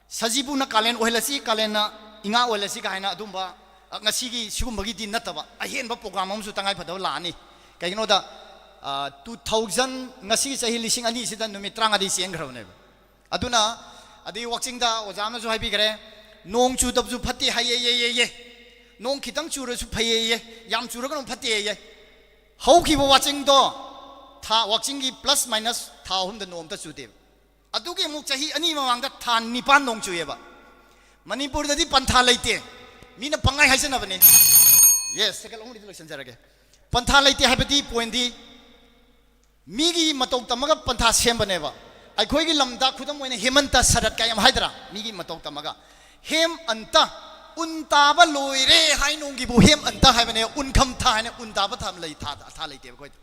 ꯁꯖꯤꯕꯨꯅ ꯀꯥꯂꯦꯟ ꯑꯣꯏꯍꯜꯂꯁꯤ, ꯀꯥꯂꯦꯟꯅ ꯏꯉꯥ ꯑꯣꯏꯍꯜꯂꯁꯤ ꯀꯥꯏꯅ ꯑꯗꯨꯝꯕ, ꯑ, ꯉꯁꯤꯒꯤ ꯁꯤꯒꯨꯝꯕꯒꯤꯗꯤ ꯅꯠꯇꯕ ꯑꯍꯦꯟꯕ ꯄ꯭ꯔꯣꯒ꯭ꯔꯥꯝ ꯑꯃꯁꯨ ꯇꯉꯥꯏ ꯐꯗꯕ ꯂꯥꯛꯑꯅꯤ꯫ ꯀꯩꯒꯤꯅꯣꯗ, ꯑ, two thousand, ꯉꯁꯤꯒꯤ ꯆꯍꯤ ꯂꯤꯁꯤꯡ ꯑꯅꯤꯁꯤꯗ ꯅꯨꯃꯤꯠ ꯇꯔꯥꯃꯉꯥꯗꯤ ꯆꯦꯟꯈ꯭ꯔꯕꯅꯦꯕ꯫ ꯑꯗꯨꯅ ꯑꯗꯩ ꯋꯥꯛꯆꯤꯡꯗ ꯑꯣꯖꯥ ꯑꯃꯅꯁꯨ ꯍꯥꯏꯕꯤꯈ꯭ꯔꯦ, ꯅꯣꯡ ꯆꯨꯗꯕꯁꯨ ꯐꯠꯇꯦ ꯍꯥꯏꯌꯦ, ꯌꯦ, ꯌꯦ, ꯌꯦ꯫ ꯅꯣꯡ ꯈꯤꯇꯪ ꯆꯨꯔꯁꯨ ꯐꯩꯌꯦ, ꯌꯦ꯫ ꯌꯥꯝ ꯆꯨꯔꯒꯅ ꯐꯠꯇꯦ, ꯌꯦ꯫ ꯍꯧꯈꯤꯕ ꯋꯥꯛꯆꯤꯡꯗꯣ, ꯊꯥ, ꯋꯥꯛꯆꯤꯡꯒꯤ ꯄ꯭ꯂꯁ ꯃꯥꯏꯅꯁ ꯊꯥ ꯑꯍꯨꯝꯗ ꯅꯣꯡ ꯑꯝꯇ ꯆꯨꯗꯦꯕ꯫ ꯑꯗꯨꯒꯤ ꯑꯃꯨꯛ ꯆꯍꯤ ꯑꯅꯤ ꯃꯃꯥꯡꯗ ꯊꯥ ꯅꯤꯄꯥꯟ ꯅꯣꯡ ꯆꯨꯏꯌꯦꯕ꯫ ꯃꯅꯤꯄꯨꯔꯗꯗꯤ ꯄꯟꯊꯥ ꯂꯩꯇꯦ꯫ ꯃꯤꯅ ꯄꯪꯍꯥꯏ ꯍꯥꯏꯖꯅꯕꯅꯤ꯫ ꯌꯦꯁ, ꯁꯦꯀꯦꯟ ꯑꯍꯨꯝꯗꯤ ꯂꯣꯏꯁꯤꯟꯖꯔꯒꯦ꯫ ꯄꯟꯊꯥ ꯂꯩꯇꯦ ꯍꯥꯏꯕꯗꯤ ꯄꯣꯏꯟꯗꯤ, ꯃꯤꯒꯤ ꯃꯇꯧ ꯇꯝꯃꯒ ꯄꯟꯊꯥ ꯁꯦꯝꯕꯅꯦꯕ꯫ ꯑꯩꯈꯣꯏꯒꯤ ꯂꯝꯗ ꯈꯨꯗꯝ ꯑꯣꯏꯅ ꯍꯦꯃꯟꯇ ꯁꯔꯠ ꯀꯥꯏ ꯌꯥꯝ ꯍꯥꯏꯗ꯭ꯔꯥ? ꯃꯤꯒꯤ ꯃꯇꯧ ꯇꯝꯃꯒ ꯍꯦꯝ ꯑꯟꯇ, ꯎꯟ ꯇꯥꯕ ꯂꯣꯏꯔꯦ ꯍꯥꯏ ꯅꯣꯡꯒꯤꯕꯨ ꯍꯦꯝ ꯑꯟꯇ ꯍꯥꯏꯕꯅꯦ꯫ ꯎꯟꯈꯝ ꯊꯥ ꯍꯥꯏꯅ ꯎꯟ ꯇꯥꯕ ꯊꯥ ꯂꯩ, ꯊꯥ, ꯊꯥ ꯂꯩꯇꯦꯕ ꯑꯩꯈꯣꯏꯗ꯫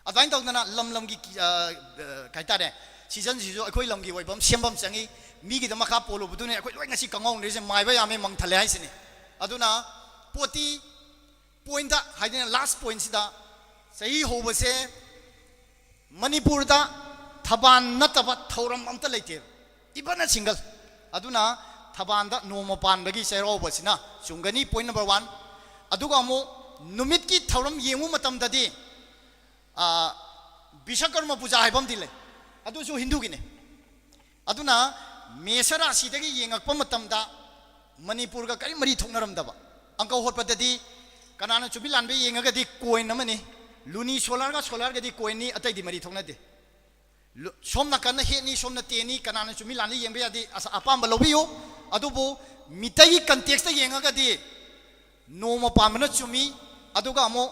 ꯑꯗꯨꯃꯥꯏꯅ ꯇꯧꯗꯅ ꯂꯝ ꯂꯝꯒꯤ ꯀꯤ-, ꯑ, ꯑ, ꯀꯩ ꯍꯥꯏꯇꯥꯔꯦ, ꯁꯤꯖꯟꯁꯤꯁꯨ ꯑꯩꯈꯣꯏ ꯂꯝꯒꯤ ꯑꯣꯏꯕ ꯑꯃ ꯁꯦꯝꯕ ꯑꯃ ꯆꯪꯉꯤ꯫ ꯃꯤꯒꯤꯗ ꯃꯈꯥ ꯄꯣꯜꯂꯨꯕꯗꯨꯅꯦ ꯑꯩꯈꯣꯏ ꯂꯣꯏ ꯉꯁꯤ ꯀꯪꯍꯧꯅꯔꯤꯁꯦ, ꯃꯥꯏꯕ ꯌꯥꯝꯃꯦ, ꯃꯪꯊꯜꯂꯦ ꯍꯥꯏꯁꯤꯅꯤ꯫ ꯑꯗꯨꯅ ꯄꯣꯠꯇꯤ ꯄꯣꯏꯟꯗ ꯍꯥꯏꯗꯅ ꯂꯥꯁ ꯄꯣꯏꯟꯁꯤꯗ ꯆꯍꯤ ꯍꯧꯕꯁꯦ ꯃꯅꯤꯄꯨꯔꯗ ꯊꯕꯥꯟ ꯅꯠꯇꯕ ꯊꯧꯔꯝ ꯑꯝꯇ ꯂꯩꯇꯦꯕ, ꯏꯕꯟ ꯑ ꯁꯤꯡꯒꯜ꯫ ꯑꯗꯨꯅ ꯊꯕꯥꯟꯗ ꯅꯣꯡꯃ ꯄꯥꯟꯕꯒꯤ ꯆꯩꯔꯥꯎꯕꯁꯤꯅ ꯆꯨꯝꯒꯅꯤ, ꯄꯣꯏꯟ ꯅꯝꯕꯔ ꯋꯥꯟ꯫ ꯑꯗꯨꯒ ꯑꯃꯨꯛ ꯅꯨꯃꯤꯠꯀꯤ ꯊꯧꯔꯝ ꯌꯦꯡꯕ ꯃꯇꯝꯗꯗꯤ, ꯑ, ꯕꯤꯁꯀꯔꯃ ꯄꯨꯖꯥ ꯍꯥꯏꯕ ꯑꯃꯗꯤ ꯂꯩ, ꯑꯗꯨꯁꯨ ꯍꯤꯟꯗꯨꯒꯤꯅꯦ꯫ ꯑꯗꯨꯅ ꯃꯦꯁ ꯔꯥꯁꯤꯗꯒꯤ ꯌꯦꯡꯉꯛꯄ ꯃꯇꯝꯗ ꯃꯅꯤꯄꯨꯔꯒ ꯀꯔꯤ ꯃꯔꯤ ꯊꯣꯛꯅꯔꯝꯗꯕ? ꯑꯪꯀ ꯍꯣꯠꯄꯗꯗꯤ ꯀꯅꯥꯅ ꯆꯨꯝꯃꯤ ꯂꯥꯟꯕ ꯌꯦꯡꯉꯒꯗꯤ ꯀꯣꯏꯟ ꯑꯃꯅꯤ, ꯂꯨꯅꯤ ꯁꯣꯂꯔꯒ ꯁꯣꯂꯔꯒꯗꯤ ꯀꯣꯏꯟꯅꯤ, ꯑꯇꯩꯗꯤ ꯃꯔꯤ ꯊꯣꯛꯅꯗꯦ꯫ ꯂꯨ-, ꯁꯣꯝ ꯅꯥꯀꯟꯅ ꯍꯦꯠꯅꯤ, ꯁꯣꯝꯅ ꯇꯦꯟꯅꯤ, ꯀꯅꯥꯅ ꯆꯨꯝꯃꯤ ꯂꯥꯟꯅ ꯌꯦꯡꯕ ꯌꯥꯗꯦ, ꯑꯁ-, ꯑꯄꯥꯝꯕ ꯂꯧꯕꯤꯌꯨ꯫ ꯑꯗꯨꯕꯨ ꯃꯤꯇꯩꯒꯤ ꯀꯟꯇꯦꯛꯁꯇ ꯌꯦꯡꯉꯒꯗꯤ ꯅꯣꯡꯃ ꯄꯥꯟꯕꯅ ꯆꯨꯝꯃꯤ꯫ ꯑꯗꯨꯒ ꯑꯃꯨꯛ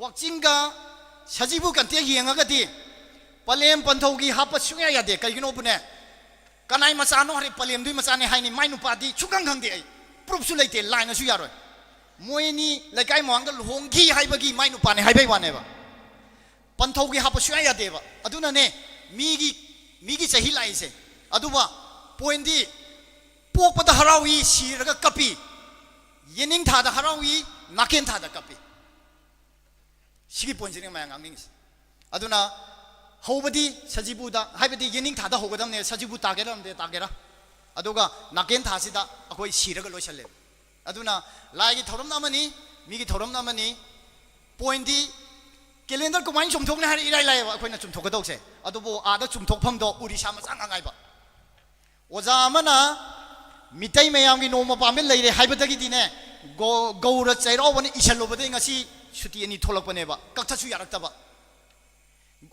ꯋꯥꯛꯆꯤꯡꯒ ꯁꯖꯤꯕꯨ ꯀꯟꯇꯦꯛ ꯌꯦꯡꯉꯒꯗꯤ ꯄꯂꯦꯝ ꯄꯟꯊꯧꯒꯤ ꯍꯥꯞꯄ ꯁꯨꯡꯌꯥ ꯌꯥꯗꯦ꯫ ꯀꯩꯒꯤꯅꯣꯕꯨꯅꯦ, ꯀꯅꯥꯏ ꯃꯆꯥꯅꯣ ꯍꯥꯏꯔꯦ, ꯄꯂꯦꯝꯗꯨꯒꯤ ꯃꯆꯥꯅꯦ ꯍꯥꯏꯅꯤ꯫ ꯃꯥꯏ ꯅꯨꯄꯥꯗꯤ ꯁꯨꯡꯈꯪ ꯈꯪꯗꯦ ꯑꯩ, ꯄ꯭ꯔꯨꯐꯁꯨ ꯂꯩꯇꯦ, ꯂꯥꯏꯅꯁꯨ ꯌꯥꯔꯣꯏ꯫ ꯃꯣꯏ ꯑꯅꯤ ꯂꯩꯀꯥꯏ ꯃꯃꯥꯡꯗ ꯂꯨꯍꯣꯡꯈꯤ ꯍꯥꯏꯕꯒꯤ ꯃꯥꯏ ꯅꯨꯄꯥꯅꯦ ꯍꯥꯏꯕꯩ ꯋꯥꯅꯦꯕ꯫ ꯄꯟꯊꯧꯒꯤ ꯍꯥꯞꯄ ꯁꯨꯡꯌꯥ ꯌꯥꯗꯦꯕ꯫ ꯑꯗꯨꯅꯅꯦ ꯃꯤꯒꯤ, ꯃꯤꯒꯤ ꯆꯍꯤ ꯂꯥꯛꯏꯁꯦ꯫ ꯑꯗꯨꯒ ꯄꯣꯏꯟꯗꯤ ꯄꯣꯛꯄꯗ ꯍꯔꯥꯎꯏ, ꯁꯤꯔꯒ ꯀꯞꯄꯤ, ꯌꯦꯅꯤꯡꯊꯥꯗ ꯍꯔꯥꯎꯏ, ꯅꯥꯀꯦꯟ ꯊꯥꯗ ꯀꯞꯄꯤ꯫ ꯁꯤꯒꯤ ꯄꯣꯏꯟꯁꯤꯅꯦ ꯃꯌꯥꯝ ꯉꯥꯡꯅꯤꯡꯉꯤꯁꯦ꯫ ꯑꯗꯨꯅ ꯍꯧꯕꯗꯤ ꯁꯖꯤꯕꯨꯗ, ꯍꯥꯏꯕꯗꯤ ꯌꯦꯅꯤꯡꯊꯥꯗ ꯍꯧꯒꯗꯕꯅꯦ, ꯁꯖꯤꯕꯨ ꯇꯥꯒꯦꯔꯥ ꯂꯝꯗꯦ ꯇꯥꯒꯦꯔꯥ꯫ ꯑꯗꯨꯒ ꯅꯥꯀꯦꯟ ꯊꯥꯁꯤꯗ ꯑꯩꯈꯣꯏ ꯁꯤꯔꯒ ꯂꯣꯏꯁꯜꯂꯦꯕ꯫ ꯑꯗꯨꯅ ꯂꯥꯏꯒꯤ ꯊꯧꯔꯝꯅ ꯑꯃꯅꯤ, ꯃꯤꯒꯤ ꯊꯧꯔꯝꯅ ꯑꯃꯅꯤ꯫ ꯄꯣꯏꯟꯗꯤ ꯀꯦꯂꯦꯟꯗꯔ ꯀꯃꯥꯏꯅ ꯆꯨꯝꯊꯣꯛꯅꯤ ꯍꯥꯏꯔ ꯏꯔꯥꯏ ꯂꯥꯏꯌꯦꯕ ꯑꯩꯈꯣꯏꯅ ꯆꯨꯝꯊꯣꯛꯀꯗꯧꯁꯦ꯫ ꯑꯗꯨꯕꯨ ꯑꯥꯗ ꯆꯨꯝꯊꯣꯛꯐꯝꯗꯣ ꯎꯔꯤꯁꯥ ꯃꯆꯥ ꯉꯥꯡꯉꯥꯏꯕ꯫ ꯑꯣꯖꯥ ꯑꯃꯅ ꯃꯤꯇꯩ ꯃꯌꯥꯝꯒꯤ ꯅꯣꯡꯃ ꯄꯥꯟꯕ ꯂꯩꯔꯦ ꯍꯥꯏꯕꯗꯒꯤꯗꯤꯅꯦ, ꯒꯧ-, ꯒꯧꯔ ꯆꯩꯔꯥꯎꯕꯅ ꯏꯁꯜꯂꯨꯕꯗꯒꯤ ꯉꯁꯤ ꯁꯨꯇꯤ ꯑꯅꯤ ꯊꯣꯛꯂꯛꯄꯅꯦꯕ, ꯀꯛꯊꯠꯁꯨ ꯌꯥꯔꯛꯇꯕ꯫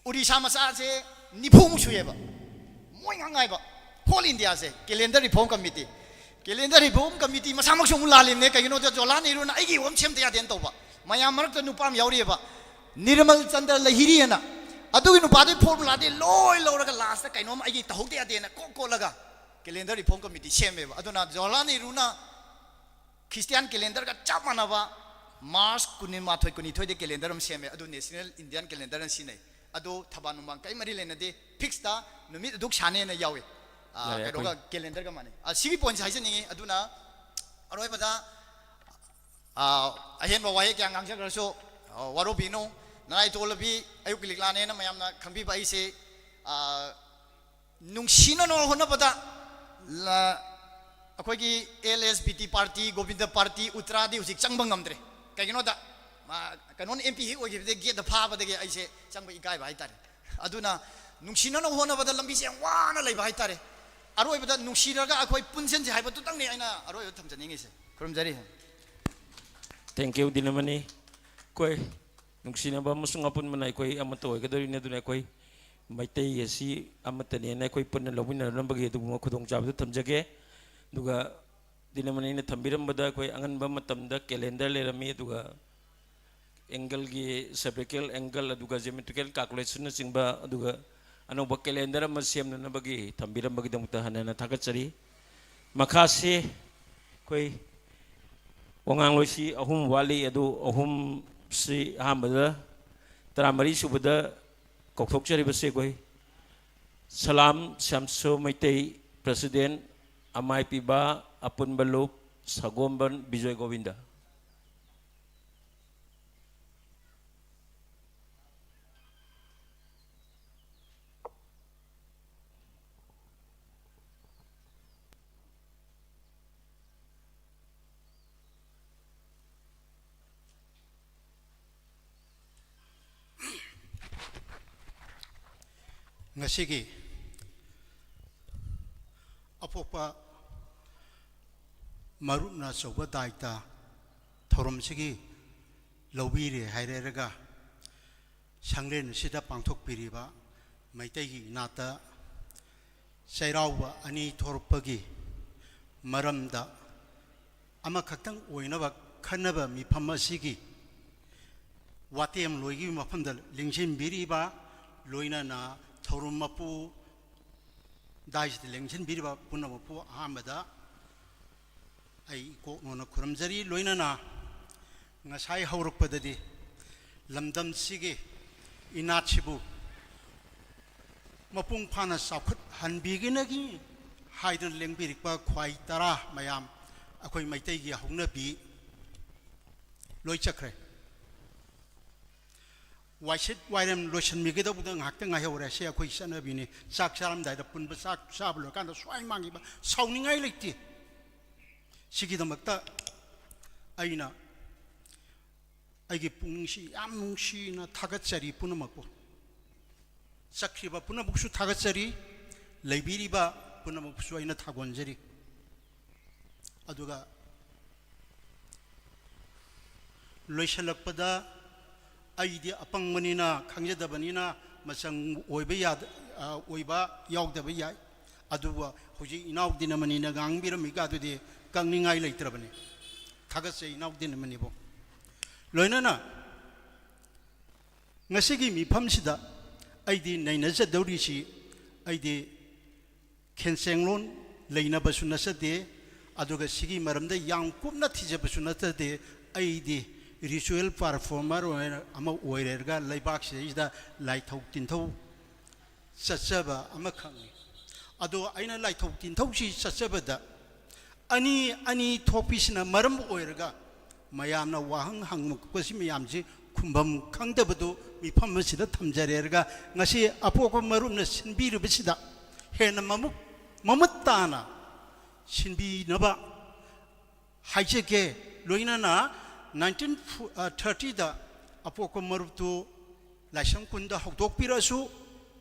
ꯎꯔꯤꯁꯥ ꯃꯆꯥꯁꯦ ꯅꯤꯐꯨꯃꯨꯛ ꯁꯨꯏꯌꯦꯕ, ꯃꯣꯏ ꯉꯥꯡꯉꯥꯏꯕ꯫ ꯍꯣꯜ ꯏꯟꯗꯤꯌꯥꯁꯦ calendar reform committee, calendar reform committee ꯃꯁꯥꯃꯛꯁꯨ ꯑꯃꯨꯛ ꯂꯥꯜꯂꯤꯕꯅꯦ꯫ ꯀꯩꯒꯤꯅꯣꯗ ꯖꯋꯥꯍꯔꯂꯥꯜ ꯅꯦꯍꯔꯨꯅ ꯑꯩꯒꯤ ꯑꯃ ꯁꯦꯝꯗ ꯌꯥꯗꯦꯅ ꯇꯧꯕ꯫ ꯃꯌꯥꯝ ꯃꯔꯛꯇ ꯅꯨꯄꯥ ꯑꯃ ꯌꯥꯎꯔꯤꯑꯕ, ꯅꯤꯔꯃꯜ ꯆꯟꯗ꯭ꯔ ꯂꯩꯍꯤꯔꯤ ꯑꯅ꯫ ꯑꯗꯨꯒꯤ ꯅꯨꯄꯥꯗꯨꯒꯤ ꯐꯣꯔꯃꯨꯂꯥꯗꯤ ꯂꯣꯏ ꯂꯧꯔꯒ ꯂꯥꯁꯇ ꯀꯩꯅꯣꯝ ꯑꯩꯒꯤ ꯇꯧꯍꯧꯗ ꯌꯥꯗꯦꯅ ꯀꯣꯛ ꯀꯣꯠꯂꯒ ꯀꯦꯂꯦꯟꯗꯔ ꯔꯤꯐꯣꯔꯝ ꯀꯃꯤꯇꯤ ꯁꯦꯝꯃꯦꯕ꯫ ꯑꯗꯨꯅ ꯖꯋꯥꯍꯔꯂꯥꯜ ꯅꯦꯍꯔꯨꯅ ꯈ꯭ꯔꯤꯁꯇꯤꯌꯥꯟ ꯀꯦꯂꯦꯟꯗꯔꯒ ꯆꯞ ꯃꯥꯟꯅꯕ ꯃꯥꯔꯆ ꯀꯨꯟꯃꯥꯊꯣꯏ ꯀꯨꯟꯅꯤꯊꯣꯏꯗ ꯀꯦꯂꯦꯟꯗꯔ ꯑꯃ ꯁꯦꯝꯃꯦ꯫ ꯑꯗꯨ ꯅꯦꯁꯅꯦꯜ ꯏꯟꯗꯤꯌꯥꯟ ꯀꯦꯂꯦꯟꯗꯔ ꯑꯅ ꯁꯤꯖꯤꯟꯅꯩ꯫ ꯑꯗꯨ ꯊꯕꯥꯜ ꯅꯨꯡꯕꯥꯜ ꯀꯔꯤ ꯃꯔꯤ ꯂꯩꯅꯗꯦ, ꯐꯤꯛꯁꯇ ꯅꯨꯃꯤꯠ ꯑꯗꯨꯛ ꯁꯥꯟꯅꯦꯅ ꯌꯥꯎꯏ꯫ ꯑ, ꯌꯥꯔꯦ, ꯀꯩꯅꯣꯒ ꯑꯩꯈꯣꯏ ꯀꯦꯂꯦꯟꯗꯔꯒ ꯃꯥꯟꯅꯩ꯫ ꯑ, ꯁꯤꯒꯤ ꯄꯣꯏꯟꯁꯦ ꯍꯥꯏꯖꯅꯤꯡꯉꯤ꯫ ꯑꯗꯨꯅ ꯑꯔꯣꯏꯕꯗ, ꯑ, ꯑꯍꯦꯟꯕ ꯋꯥꯍꯩ ꯀꯌꯥ ꯉꯥꯡꯖꯈ꯭ꯔꯁꯨ, ꯑ, ꯋꯥꯔꯧꯕꯤꯅꯨ꯫ ꯅꯔꯥꯏ ꯇꯣꯜꯂꯕꯤ ꯑꯌꯨꯛꯀꯤ ꯂꯤꯛꯂꯥꯅꯦꯅ ꯃꯌꯥꯝꯅ ꯈꯪꯕꯤꯕ ꯑꯩꯁꯦ, ꯑ, ꯅꯨꯡꯁꯤꯅꯅꯕ ꯍꯣꯠꯅꯕꯗ ꯂ-, ꯑꯩꯈꯣꯏꯒꯤ L S B T party, Gobinda party, ꯎꯇ꯭ꯔꯥꯗꯤ ꯍꯧꯖꯤꯛ ꯆꯪꯕ ꯉꯝꯗ꯭ꯔꯦ꯫ ꯀꯩꯒꯤꯅꯣꯗ, ꯃꯥ, ꯀꯩꯅꯣꯅ ꯑꯦꯝ ꯄꯤ ꯍꯦꯛ ꯑꯣꯏꯈꯤꯕꯗꯒꯤ ꯒꯦꯠꯇ ꯐꯥꯕꯗꯒꯤ ꯑꯩꯁꯦ ꯆꯪꯕ ꯏꯀꯥꯏꯕ ꯍꯥꯏꯇꯥꯔꯦ꯫ ꯑꯗꯨꯅ ꯅꯨꯡꯁꯤꯅꯅꯕ ꯍꯣꯠꯅꯕꯗ ꯂꯝꯕꯤꯁꯦ ꯌꯥꯝ ꯋꯥꯅ ꯂꯩꯕ ꯍꯥꯏꯇꯥꯔꯦ꯫ ꯑꯔꯣꯏꯕꯗ ꯅꯨꯡꯁꯤꯔꯒ ꯑꯩꯈꯣꯏ ꯄꯨꯟꯁꯤꯟꯁꯤ ꯍꯥꯏꯕꯗꯨꯇꯪꯅꯤ ꯑꯩꯅ ꯑꯔꯣꯏꯕꯗ ꯊꯝꯖꯅꯤꯡꯉꯤꯁꯦ꯫ ꯈꯨꯔꯨꯝꯖꯔꯤ꯫ Thank you, ꯗꯤꯅꯃꯅꯤ꯫ ꯑꯩꯈꯣꯏ ꯅꯨꯡꯁꯤꯅꯕ ꯑꯃꯁꯨꯡ ꯑꯄꯨꯟꯕꯅ ꯑꯩꯈꯣꯏ ꯑꯃꯠꯇ ꯑꯣꯏꯒꯗꯧꯔꯤꯅꯤ꯫ ꯑꯗꯨꯅ ꯑꯩꯈꯣꯏ ꯃꯩꯇꯩ ꯑꯁꯤ ꯑꯃꯠꯇꯅꯦꯅ ꯑꯩꯈꯣꯏ ꯄꯨꯟꯅ ꯂꯧꯃꯤꯟꯅꯅꯕꯒꯤ ꯑꯗꯨꯒꯨꯝꯕ ꯈꯨꯗꯣꯡꯆꯥꯕꯗꯨ ꯊꯝꯖꯒꯦ꯫ ꯑꯗꯨꯒ ꯗꯤꯅꯃꯅꯤꯅ ꯊꯝꯕꯤꯔꯝꯕꯗ ꯑꯩꯈꯣꯏ ꯑꯉꯟꯕ ꯃꯇꯝꯗ ꯀꯦꯂꯦꯟꯗꯔ ꯂꯩꯔꯝꯃꯤ, ꯑꯗꯨꯒ ꯑꯦꯡꯒꯜꯒꯤ, ꯁꯦꯕ꯭ꯔꯤꯀꯦꯜ ꯑꯦꯡꯒꯜ, ꯑꯗꯨꯒ ꯖꯤꯑꯣꯃꯦꯇ꯭ꯔꯤꯀꯦꯜ ꯀꯥꯜꯀꯨꯂꯦꯁꯟꯅꯆꯤꯡꯕ, ꯑꯗꯨꯒ ꯑꯅꯧꯕ ꯀꯦꯂꯦꯟꯗꯔ ꯑꯃ ꯁꯦꯝꯅꯅꯕꯒꯤ ꯊꯝꯕꯤꯔꯝꯕꯒꯤꯗꯃꯛꯇ ꯍꯟꯅ ꯍꯟꯅ ꯊꯥꯒꯠꯆꯔꯤ꯫ ꯃꯈꯥꯁꯤ ꯑꯩꯈꯣꯏ ꯋꯥꯉꯥꯡꯂꯣꯏꯁꯤ ꯑꯍꯨꯝ ꯋꯥꯠꯂꯤ, ꯑꯗꯨ ꯑꯍꯨꯝꯁꯤ ꯑꯍꯥꯟꯕꯗ ꯇꯔꯥꯃꯔꯤ ꯁꯨꯕꯗ ꯀꯧꯊꯣꯛꯆꯔꯤꯕꯁꯤ ꯑꯩꯈꯣꯏ ꯁꯂꯥꯝ ꯁ꯭ꯌꯥꯝꯁꯨ ꯃꯩꯇꯩ, ꯄ꯭ꯔꯁꯤꯗꯦꯟ, ꯑꯃꯥꯏꯄꯤꯕ ꯑꯄꯨꯟꯕ ꯂꯨꯞ, ꯁꯒꯣꯝꯕꯟ ꯕꯤꯖꯣꯏ ꯒꯣꯕꯤꯟꯗ꯫ ꯉꯁꯤꯒꯤ ꯑꯄꯣꯛꯄ ꯃꯔꯨꯞꯅ ꯑꯆꯧꯕ ꯗꯥꯏꯇ ꯊꯧꯔꯝꯁꯤꯒꯤ ꯂꯧꯕꯤꯔꯦ ꯍꯥꯏꯔꯦꯔꯒ, ꯁꯪꯂꯦꯟ ꯑꯁꯤꯗ ꯄꯥꯡꯊꯣꯛꯄꯤꯔꯤꯕ ꯃꯩꯇꯩꯒꯤ ꯏꯅꯥꯠꯇ ꯆꯩꯔꯥꯎꯕ ꯑꯅꯤ ꯊꯣꯔꯛꯄꯒꯤ ꯃꯔꯝꯗ ꯑꯃꯈꯛꯇꯪ ꯑꯣꯏꯅꯕ ꯈꯟꯅꯕ ꯃꯤꯐꯝ ꯑꯁꯤꯒꯤ ꯋꯥꯇꯦꯝꯂꯣꯏꯒꯤ ꯃꯐꯝꯗ ꯂꯤꯡꯁꯤꯟꯕꯤꯔꯤꯕ ꯂꯣꯏꯅꯅ ꯊꯧꯔꯝ ꯃꯄꯨ, ꯗꯥꯏꯁꯤꯗ ꯂꯦꯡꯁꯤꯟꯕꯤꯔꯤꯕ ꯄꯨꯝꯅꯃꯛꯄꯨ ꯑꯍꯥꯟꯕꯗ ꯑꯩ ꯏꯀꯣꯛꯅꯣꯅ ꯈꯨꯔꯨꯝꯖꯔꯤ꯫ ꯂꯣꯏꯅꯅ ꯉꯁꯥꯏ ꯍꯧꯔꯛꯄꯗꯗꯤ ꯂꯝꯗꯝꯁꯤꯒꯤ ꯏꯅꯥꯠꯁꯤꯕꯨ ꯃꯄꯨꯡ ꯐꯥꯅ ꯆꯥꯎꯈꯠꯍꯟꯕꯤꯒꯅꯤ ꯍꯥꯏꯗꯨꯅ ꯂꯦꯡꯕꯤꯔꯛꯄ ꯈ꯭ꯋꯥꯏ ꯇꯔꯥ ꯃꯌꯥꯝ, ꯑꯩꯈꯣꯏ ꯃꯩꯇꯩꯒꯤ ꯍꯧꯅꯕꯤ ꯂꯣꯏ ꯆꯠꯈ꯭ꯔꯦ꯫ ꯋꯥꯏꯁꯤꯠ ꯋꯥꯏꯔꯦꯝ ꯂꯣꯏꯁꯤꯟꯕꯤꯒꯗꯧꯕꯗ ꯉꯥꯏꯍꯥꯛꯇ ꯉꯥꯏꯍꯧꯔꯦ꯫ ꯁꯤ ꯑꯩꯈꯣꯏ ꯆꯠꯅꯕꯤꯅꯤ꯫ ꯆꯥꯛ ꯆꯥꯔꯝꯗꯥꯏꯗ ꯄꯨꯟꯕ, ꯆꯥꯛ ꯆꯥꯕ ꯂꯣꯏꯔꯀꯥꯟꯗ ꯁ꯭ꯋꯥꯏ ꯃꯥꯡꯈꯤꯕ, ꯁꯥꯎꯅꯤꯡꯉꯥꯏ ꯂꯩꯇꯦ꯫ ꯁꯤꯒꯤꯗꯃꯛꯇ ꯑꯩꯅ ꯑꯩꯒꯤ ꯄꯨꯛꯅꯤꯡꯁꯤ ꯌꯥꯝ ꯅꯨꯡꯁꯤꯅ ꯊꯥꯒꯠꯆꯔꯤ ꯄꯨꯝꯅꯃꯛꯄꯨ꯫ ꯆꯠꯈ꯭ꯔꯤꯕ ꯄꯨꯝꯅꯃꯛꯁꯨ ꯊꯥꯒꯠꯆꯔꯤ, ꯂꯩꯕꯤꯔꯤꯕ ꯄꯨꯝꯅꯃꯛꯁꯨ ꯑꯩꯅ ꯊꯥꯒꯣꯟꯖꯔꯤ꯫ ꯑꯗꯨꯒ ꯂꯣꯏꯁꯤꯜꯂꯛꯄꯗ, ꯑꯩꯗꯤ ꯑꯄꯪꯕꯅꯤꯅ, ꯈꯪꯖꯗꯕꯅꯤꯅ, ꯃꯆꯪ ꯑꯣꯏꯕ ꯌꯥꯗ-, ꯑ, ꯑꯣꯏꯕ ꯌꯥꯎꯗꯕ ꯌꯥꯏ꯫ ꯑꯗꯨꯕꯨ ꯍꯧꯖꯤꯛ ꯏꯅꯥꯎ ꯗꯤꯅꯃꯅꯤꯅ ꯉꯥꯡꯕꯤꯔꯝꯃꯤꯒ ꯑꯗꯨꯗꯤ ꯀꯛꯅꯤꯡꯉꯥꯏ ꯂꯩꯇ꯭ꯔꯕꯅꯤ꯫ ꯊꯥꯒꯠꯆꯩ ꯏꯅꯥꯎ ꯗꯤꯅꯃꯅꯤꯕꯨ꯫ ꯂꯣꯏꯅꯅ ꯉꯁꯤꯒꯤ ꯃꯤꯐꯝꯁꯤꯗ ꯑꯩꯗꯤ ꯅꯩꯅꯖꯗꯧꯔꯤꯁꯤ, ꯑꯩꯗꯤ ꯈꯦꯟꯆꯦꯡꯂꯣꯟ ꯂꯩꯅꯕꯁꯨ ꯅꯠꯆꯗꯦ, ꯑꯗꯨꯒ ꯁꯤꯒꯤ ꯃꯔꯝꯗ ꯌꯥꯝ ꯀꯨꯞꯅ ꯊꯤꯖꯕꯁꯨ ꯅꯠꯆꯗꯦ꯫ ꯑꯩꯗꯤ ritual performer ꯑꯣꯏꯅ ꯑꯃ ꯑꯣꯏꯔꯦꯔꯒ ꯂꯩꯕꯥꯛꯁꯤꯗꯩꯁꯤꯗ ꯂꯥꯏꯊꯧ ꯇꯤꯟꯊꯧ ꯆꯠꯆꯕ ꯑꯃꯈꯛꯅꯤ꯫ ꯑꯗꯣ ꯑꯩꯅ ꯂꯥꯏꯊꯧ ꯇꯤꯟꯊꯧꯁꯤ ꯆꯠꯆꯕꯗ ꯑꯅꯤ ꯑꯅꯤ ꯊꯣꯛꯄꯤꯁꯤꯅ ꯃꯔꯝ ꯑꯣꯏꯔꯒ ꯃꯌꯥꯝꯅ ꯋꯥꯍꯪ ꯍꯪꯉꯛꯄꯁꯤ ꯃꯌꯥꯝꯁꯤ ꯈꯨꯝꯐꯝ ꯈꯪꯗꯕꯗꯨ ꯃꯤꯐꯝ ꯑꯁꯤꯗ ꯊꯝꯖꯔꯦꯔꯒ ꯉꯁꯤ ꯑꯄꯣꯛꯄ ꯃꯔꯨꯞꯅ ꯁꯤꯟꯕꯤꯔꯤꯕꯁꯤꯗ ꯍꯦꯟꯅ ꯃꯃꯨꯠ, ꯃꯃꯨꯠ ꯇꯥꯅ ꯁꯤꯟꯕꯤꯅꯕ ꯍꯥꯏꯖꯒꯦ꯫ ꯂꯣꯏꯅꯅ nineteen thirtyꯗ ꯑꯄꯣꯛꯄ ꯃꯔꯨꯞꯇꯨ ꯂꯥꯏꯁ꯭ꯔꯝ ꯈꯨꯟꯗ ꯍꯧꯗꯣꯛꯄꯤꯔꯛꯑꯁꯨ,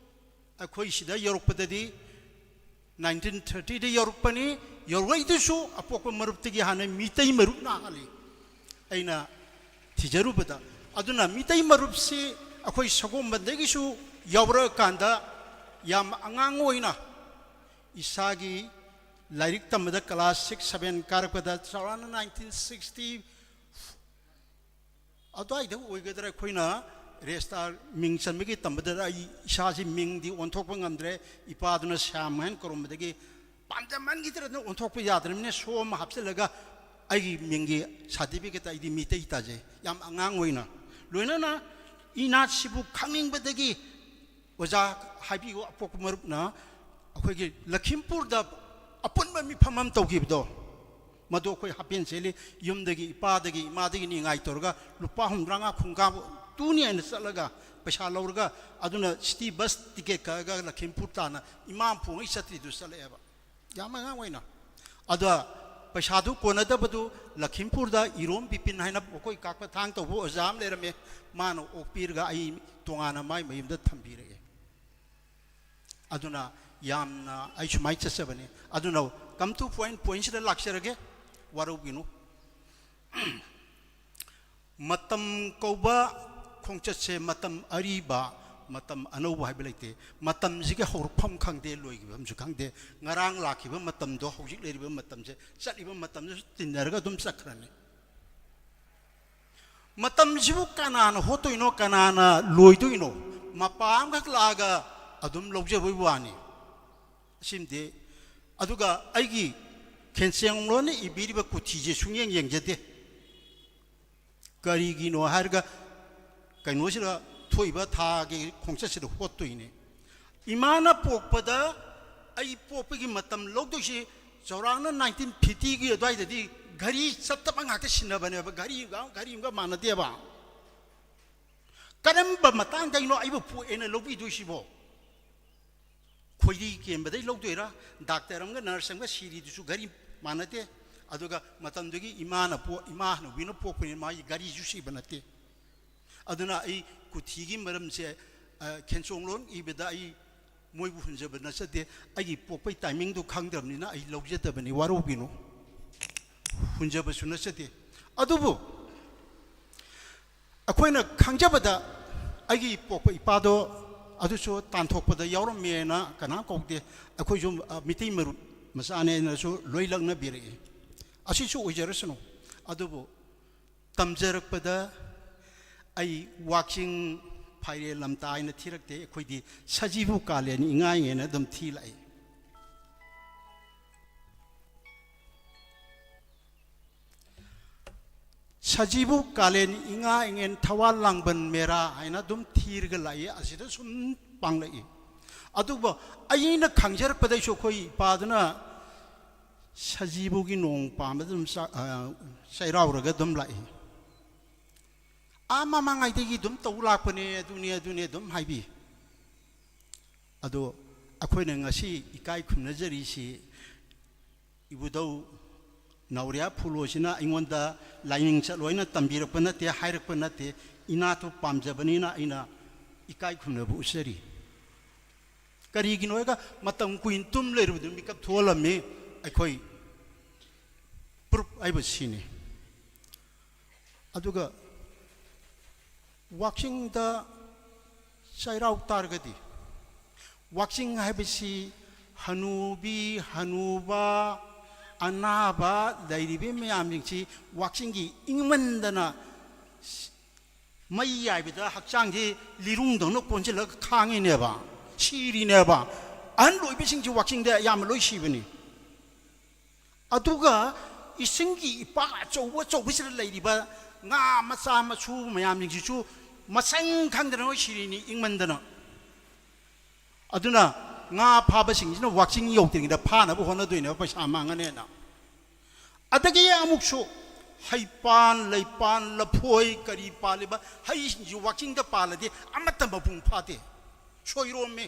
ꯑꯩꯈꯣꯏ ꯁꯤꯗ ꯌꯧꯔꯛꯄꯗꯗꯤ nineteen thirtyꯗ ꯌꯧꯔꯛꯄꯅꯤ꯫ ꯌꯧꯔꯛꯏꯗꯨꯁꯨ ꯑꯄꯣꯛꯄ ꯃꯔꯨꯞꯇꯒꯤ ꯍꯥꯟꯅ ꯃꯤꯇꯩ ꯃꯔꯨꯞꯅ ꯍꯥꯜꯂꯤ, ꯑꯩꯅ ꯊꯤꯖꯔꯨꯕꯗ꯫ ꯑꯗꯨꯅ ꯃꯤꯇꯩ ꯃꯔꯨꯞꯁꯤ ꯑꯩꯈꯣꯏ ꯁꯒꯣꯜꯕꯟꯗꯒꯤꯁꯨ ꯌꯥꯎꯔꯛꯑꯀꯥꯟꯗ ꯌꯥꯝ ꯑꯉꯥꯡ ꯑꯣꯏꯅ ꯏꯁꯥꯒꯤ ꯂꯥꯏꯔꯤꯛ ꯇꯝꯕꯗ class six, seven ꯀꯥꯔꯛꯄꯗ ꯆꯥꯎꯔꯥꯛꯅ nineteen sixty ꯑꯗꯨꯋꯥꯏꯗ ꯑꯣꯏꯒꯗ꯭ꯔꯥ, ꯑꯩꯈꯣꯏꯅ ꯔꯦꯖꯤꯁꯇꯥꯔ ꯃꯤꯡ ꯆꯟꯕꯒꯤ ꯇꯝꯕꯗ ꯑꯩ ꯏꯁꯥꯁꯤ ꯃꯤꯡꯗꯤ ꯑꯣꯟꯊꯣꯛꯄ ꯉꯝꯗ꯭ꯔꯦ꯫ ꯏꯄꯥꯗꯨꯅ ꯁ꯭ꯌꯥꯝ ꯍꯥꯏꯅ ꯀꯧꯔꯝꯕꯗꯒꯤ ꯄꯥꯝꯖꯃꯟꯈꯤꯗ꯭ꯔꯗꯅ ꯑꯣꯟꯊꯣꯛꯄ ꯌꯥꯗ꯭ꯔꯕꯅꯤꯅ ꯁꯣ ꯑꯃ ꯍꯥꯞꯆꯤꯜꯂꯒ ꯑꯩꯒꯤ ꯃꯤꯡꯒꯤ ꯁꯥꯔꯇꯤꯐꯤꯀꯦꯠꯇ ꯑꯩꯗꯤ ꯃꯤꯇꯩ ꯇꯥꯖꯩ, ꯌꯥꯝ ꯑꯉꯥꯡ ꯑꯣꯏꯅ꯫ ꯂꯣꯏꯅꯅ ꯏꯅꯥꯠꯁꯤꯕꯨ ꯈꯪꯅꯤꯡꯕꯗꯒꯤ ꯑꯣꯖꯥ ꯍꯥꯏꯕꯤꯌꯨ, ꯑꯄꯣꯛꯄ ꯃꯔꯨꯞꯅ ꯑꯩꯈꯣꯏꯒꯤ ꯂꯈꯤꯝꯄꯨꯔꯗ ꯑꯄꯨꯟꯕ ꯃꯤꯐꯝ ꯑꯃ ꯇꯧꯈꯤꯕꯗꯣ, ꯃꯗꯨ ꯑꯩꯈꯣꯏ ꯍꯥꯞꯄꯦꯟ ꯁꯦꯠꯂꯤ, ꯌꯨꯝꯗꯒꯤ ꯏꯄꯥꯗꯒꯤ ꯏꯃꯥꯗꯒꯤ ꯅꯤꯡꯉꯥꯏ ꯇꯧꯔꯒ ꯂꯨꯄꯥ ꯍꯨꯝꯗ꯭ꯔꯥ ꯃꯉꯥ ꯈꯣꯡꯀꯥꯞ ꯇꯨꯅꯤ ꯍꯥꯏꯅ ꯆꯠꯂꯒ ꯄꯩꯁꯥ ꯂꯧꯔꯒ, ꯑꯗꯨꯅ ꯁꯤꯇꯤ ꯕꯁ ꯇꯤꯀꯦꯠ ꯀꯛꯑꯒ ꯂꯈꯤꯝꯄꯨꯔ ꯇꯥꯟꯅ ꯏꯃꯥ ꯐꯣꯡꯉꯩ ꯆꯠꯇ꯭ꯔꯤꯗꯨ ꯆꯠꯂꯛꯑꯦꯕ, ꯌꯥꯝ ꯑꯉꯥꯡ ꯑꯣꯏꯅ꯫ ꯑꯗ ꯄꯩꯁꯥꯗꯨ ꯀꯣꯟꯅꯗꯕꯗꯨ ꯂꯈꯤꯝꯄꯨꯔꯗ ꯏꯔꯣꯝ ꯕꯤꯄꯤꯟ ꯍꯥꯏꯅ ꯑꯩꯈꯣꯏ ꯀꯥꯛꯄ ꯊꯥꯡ ꯇꯧꯕ ꯑꯣꯖꯥ ꯑꯃ ꯂꯩꯔꯝꯃꯦ, ꯃꯥꯅ ꯑꯣꯛꯄꯤꯔꯒ ꯑꯩ ꯇꯣꯉꯥꯟꯅ ꯃꯥꯏ ꯃꯌꯨꯝꯗ ꯊꯝꯕꯤꯔꯛꯑꯦ꯫ ꯑꯗꯨꯅ ꯌꯥꯝꯅ ꯑꯩ ꯁꯨꯃꯥꯏꯅ ꯆꯠꯆꯕꯅꯤ꯫ ꯑꯗꯨꯅ come to point, ꯄꯣꯏꯟꯁꯤꯗ ꯂꯥꯛꯆꯔꯒꯦ, ꯋꯥꯔꯧꯕꯤꯅꯨ꯫ ꯃꯇꯝ ꯀꯧꯕ ꯈꯣꯡꯆꯠꯁꯦ ꯃꯇꯝ ꯑꯔꯤꯕ, ꯃꯇꯝ ꯑꯅꯧꯕ ꯍꯥꯏꯕ ꯂꯩꯇꯦ꯫ ꯃꯇꯝꯁꯤꯒꯤ ꯍꯧꯔꯛꯐꯝ ꯈꯪꯗꯦ, ꯂꯣꯏꯈꯤꯕ ꯑꯃꯁꯨ ꯈꯪꯗꯦ꯫ ꯉꯔꯥꯡ ꯂꯥꯛꯈꯤꯕ ꯃꯇꯝꯗꯣ ꯍꯧꯖꯤꯛ ꯂꯩꯔꯤꯕ ꯃꯇꯝꯁꯦ, ꯆꯠꯂꯤꯕ ꯃꯇꯝꯗꯨꯁꯨ ꯇꯤꯟꯅꯔꯒ ꯑꯗꯨꯝ ꯆꯠꯈ꯭ꯔꯅꯤ꯫ ꯃꯇꯝꯁꯤꯕꯨ ꯀꯅꯥꯅ ꯍꯣꯠꯇꯣꯏꯅꯣ, ꯀꯅꯥꯅ ꯂꯣꯏꯗꯣꯏꯅꯣ? ꯃꯄꯥ ꯑꯃꯈꯛ ꯂꯥꯛꯑꯒ ꯑꯗꯨꯝ ꯂꯧꯖꯕꯒꯤ ꯋꯥꯅꯤ꯫ ꯑꯁꯤꯃꯗꯤ꯫ ꯑꯗꯨꯒ ꯑꯩꯒꯤ ꯈꯦꯟꯆꯦꯡꯂꯣꯟꯅ ꯏꯕꯤꯔꯤꯕ ꯀꯨꯊꯤꯁꯦ ꯁꯨꯡꯌꯦꯡ ꯌꯦꯡꯖꯗꯦ꯫ ꯀꯔꯤꯒꯤꯅꯣ ꯍꯥꯏꯔꯒ ꯀꯩꯅꯣꯁꯤꯗ ꯊꯣꯛꯏꯕ ꯊꯥꯒꯤ ꯈꯣꯡꯆꯠꯁꯤꯗ ꯍꯣꯠꯇꯣꯏꯅꯦ꯫ ꯏꯃꯥꯅ ꯄꯣꯛꯄꯗ, ꯑꯩ ꯄꯣꯛꯄꯒꯤ ꯃꯇꯝ ꯂꯧꯗꯣꯏꯁꯤ ꯆꯥꯎꯔꯥꯛꯅ ꯅꯥꯏꯟꯇꯤꯟ ꯐꯤꯐꯇꯤꯒꯤ ꯑꯗꯨꯋꯥꯏꯗꯗꯤ ꯘꯔꯤ ꯆꯠꯇꯕ ꯉꯥꯛꯇ ꯁꯤꯟꯅꯕꯅꯦꯕ, ꯘꯔꯤ ꯑꯃꯒ ꯘꯔꯤ ꯑꯃꯒ ꯃꯥꯟꯅꯗꯦꯕ꯫ ꯀꯔꯝꯕ ꯃꯇꯥꯡꯗꯒꯤꯅꯣ ꯑꯩꯕꯨ ꯄꯣꯛꯑꯦꯅ ꯂꯧꯕꯤꯗꯣꯏꯁꯤꯕꯣ? ꯈꯣꯏꯔꯤ ꯀꯦꯟꯕꯗꯩ ꯂꯧꯗꯣꯏꯔꯥ? ꯗꯥꯛꯇꯔ ꯑꯃꯒ ꯅꯔꯁ ꯑꯃꯒ ꯁꯤꯔꯤꯗꯨꯁꯨ ꯘꯔꯤ ꯃꯥꯟꯅꯗꯦ꯫ ꯑꯗꯨꯒ ꯃꯇꯝꯗꯨꯒꯤ ꯏꯃꯥꯅ ꯄꯣ-, ꯏꯃꯥ ꯍꯅꯨꯕꯤꯅ ꯄꯣꯛꯄꯅꯤꯅ ꯃꯥꯒꯤ ꯘꯔꯤꯁꯨ ꯁꯤꯕ ꯅꯠꯇꯦ꯫ ꯑꯗꯨꯅ ꯑꯩ ꯀꯨꯊꯤꯒꯤ ꯃꯔꯝꯁꯦ, ꯑ, ꯈꯦꯟꯆꯣꯡꯂꯣꯟ ꯏꯕꯗ ꯑꯩ ꯃꯣꯏꯕꯨ ꯍꯨꯟꯖꯕ ꯅꯠꯆꯗꯦ꯫ ꯑꯩꯒꯤ ꯄꯣꯛꯄꯩ ꯇꯥꯏꯃꯤꯡꯗꯨ ꯈꯪꯗ꯭ꯔꯕꯅꯤꯅ ꯑꯩ ꯂꯧꯖꯗꯕꯅꯤ, ꯋꯥꯔꯧꯕꯤꯅꯨ꯫ ꯍꯨꯟꯖꯕꯁꯨ ꯅꯠꯆꯗꯦ꯫ ꯑꯗꯨꯕꯨ ꯑꯩꯈꯣꯏꯅ ꯈꯪꯖꯕꯗ ꯑꯩꯒꯤ ꯄꯣꯛꯄ ꯏꯄꯥꯗꯣ ꯑꯗꯨꯁꯨ ꯇꯥꯟꯊꯣꯛꯄꯗ ꯌꯥꯎꯔꯝꯃꯦꯅ ꯀꯅꯥꯝ ꯀꯧꯗꯦ꯫ ꯑꯩꯈꯣꯏꯁꯨ, ꯑ, ꯃꯤꯇꯩ ꯃꯔꯨꯞ ꯃꯆꯥꯅꯦꯅꯁꯨ ꯂꯣꯏ ꯂꯛꯅꯕꯤꯔꯛꯏ꯫ ꯑꯁꯤꯁꯨ ꯑꯣꯏꯖꯔꯁꯅꯨ꯫ ꯑꯗꯨꯕꯨ ꯇꯝꯖꯔꯛꯄꯗ ꯑꯩ ꯋꯥꯛꯆꯤꯡ ꯐꯥꯏꯔꯦꯜ ꯂꯝꯇꯥ ꯍꯥꯏꯅ ꯊꯤꯔꯛꯇꯦ, ꯑꯩꯈꯣꯏꯗꯤ ꯁꯖꯤꯕꯨ ꯀꯥꯂꯦꯟ ꯏꯉꯥꯏꯉꯦꯅ ꯑꯗꯨꯝ ꯊꯤ ꯂꯥꯛꯏ꯫ ꯁꯖꯤꯕꯨ ꯀꯥꯂꯦꯟ ꯏꯉꯥ ꯏꯉꯦꯟ ꯊꯋꯥꯜ ꯂꯥꯡꯕꯟ ꯃꯦꯔꯥ ꯍꯥꯏꯅ ꯑꯗꯨꯝ ꯊꯤꯔꯒ ꯂꯥꯛꯏ, ꯑꯁꯤꯗ ꯁꯨꯝ ꯄꯥꯡꯂꯛꯏ꯫ ꯑꯗꯨꯕꯨ ꯑꯩꯅ ꯈꯪꯖꯔꯛꯄꯗꯩꯁꯨ ꯑꯩꯈꯣꯏ ꯏꯄꯥꯗꯨꯅ ꯁꯖꯤꯕꯨꯒꯤ ꯅꯣꯡ ꯄꯥꯟꯕꯗ ꯑꯗꯨꯝ ꯆꯥ-, ꯑ, ꯆꯩꯔꯥꯎꯔꯒ ꯑꯗꯨꯝ ꯂꯥꯛꯏ꯫ ꯑꯥ ꯃꯃꯥꯡꯉꯩꯗꯒꯤ ꯑꯗꯨꯝ ꯇꯧ ꯂꯥꯛꯄꯅꯦ, ꯑꯗꯨꯅꯦ, ꯑꯗꯨꯅꯦ ꯑꯗꯨꯝ ꯍꯥꯏꯕꯤ꯫ ꯑꯗꯣ ꯑꯩꯈꯣꯏꯅ ꯉꯁꯤ ꯏꯀꯥꯏ ꯈꯨꯝꯅꯖꯔꯤꯁꯤ ꯏꯕꯨꯙꯧ ꯅꯥꯎꯔꯤꯌꯥ ꯐꯨꯂꯣꯁꯤꯅ ꯑꯩꯉꯣꯟꯗ ꯂꯥꯏꯅꯤꯡ ꯆꯠꯂꯣ ꯍꯥꯏꯅ ꯇꯝꯕꯤꯔꯛꯄ ꯅꯠꯇꯦ, ꯍꯥꯏꯔꯛꯄ ꯅꯠꯇꯦ, ꯏꯅꯥꯠꯇꯨ ꯄꯥꯝꯖꯕꯅꯤꯅ ꯑꯩꯅ ꯏꯀꯥꯏ ꯈꯨꯝꯅꯕ ꯎꯠꯆꯔꯤ꯫ ꯀꯔꯤꯒꯤꯅꯣ ꯍꯥꯏꯔꯒ ꯃꯇꯝ ꯀꯨꯏꯅ ꯇꯨꯝ ꯂꯩꯔꯨꯕꯗꯨ ꯃꯤꯀꯞ ꯊꯣꯛꯍꯜꯂꯝꯃꯤ ꯑꯩꯈꯣꯏ ꯄ꯭ꯔꯨꯞ ꯍꯥꯏꯕꯁꯤꯅꯤ꯫ ꯑꯗꯨꯒ ꯋꯥꯛꯆꯤꯡꯗ ꯆꯩꯔꯥꯎ ꯇꯥꯔꯒꯗꯤ, ꯋꯥꯛꯆꯤꯡ ꯍꯥꯏꯕꯁꯤ ꯍꯅꯨꯕꯤ ꯍꯅꯨꯕ ꯑꯅꯥꯕ ꯂꯩꯔꯤꯕ ꯃꯌꯥꯝꯁꯤꯡꯁꯤ ꯋꯥꯛꯆꯤꯡꯒꯤ ꯏꯪꯃꯟꯗꯅ ꯃꯩ ꯌꯥꯏꯕꯗ ꯍꯛꯆꯥꯡꯁꯤ ꯂꯤꯔꯨꯡꯗꯧꯅ ꯀꯣꯟꯁꯤꯜꯂꯒ ꯈꯥꯡꯉꯤꯅꯦꯕ, ꯁꯤꯔꯤꯅꯦꯕ꯫ ꯑꯍꯜ ꯑꯣꯏꯕꯁꯤꯡꯁꯤ ꯋꯥꯛꯆꯤꯡꯗ ꯑꯌꯥꯝꯕ ꯂꯣꯏ ꯁꯤꯕꯅꯤ꯫ ꯑꯗꯨꯒ ꯏꯁꯤꯡꯒꯤ ꯏꯄꯥꯛ ꯑꯆꯧꯕ ꯑꯆꯧꯕꯁꯤꯗ ꯂꯩꯔꯤꯕ ꯉꯥ ꯃꯆꯥ ꯃꯁꯨ ꯃꯌꯥꯝꯁꯤꯡꯁꯤꯁꯨ ꯃꯁꯪ ꯈꯪꯗꯅ ꯂꯣꯏ ꯁꯤꯔꯤꯅꯤ ꯏꯪꯃꯟꯗꯅ꯫ ꯑꯗꯨꯅ ꯉꯥ ꯐꯥꯕꯁꯤꯡꯁꯤꯅ ꯋꯥꯛꯆꯤꯡ ꯌꯧꯗ꯭ꯔꯤꯉꯩꯗ ꯐꯥꯅꯕ ꯍꯣꯠꯅꯗꯣꯏꯅꯦꯕ, ꯄꯩꯁꯥ ꯃꯥꯡꯉꯅꯦꯅ꯫ ꯑꯗꯒꯤ ꯑꯃꯨꯛꯁꯨ ꯍꯩꯄꯥꯟ, ꯂꯩꯄꯥꯟ, ꯂꯐꯣꯏ, ꯀꯔꯤ ꯄꯥꯜꯂꯤꯕ ꯍꯩꯁꯤꯡꯁꯤ ꯋꯥꯛꯆꯤꯡꯗ ꯄꯥꯜꯂꯗꯤ ꯑꯃꯠꯇ ꯃꯄꯨꯡ ꯐꯥꯗꯦ, ꯁꯣꯏꯔꯣꯝꯃꯤ꯫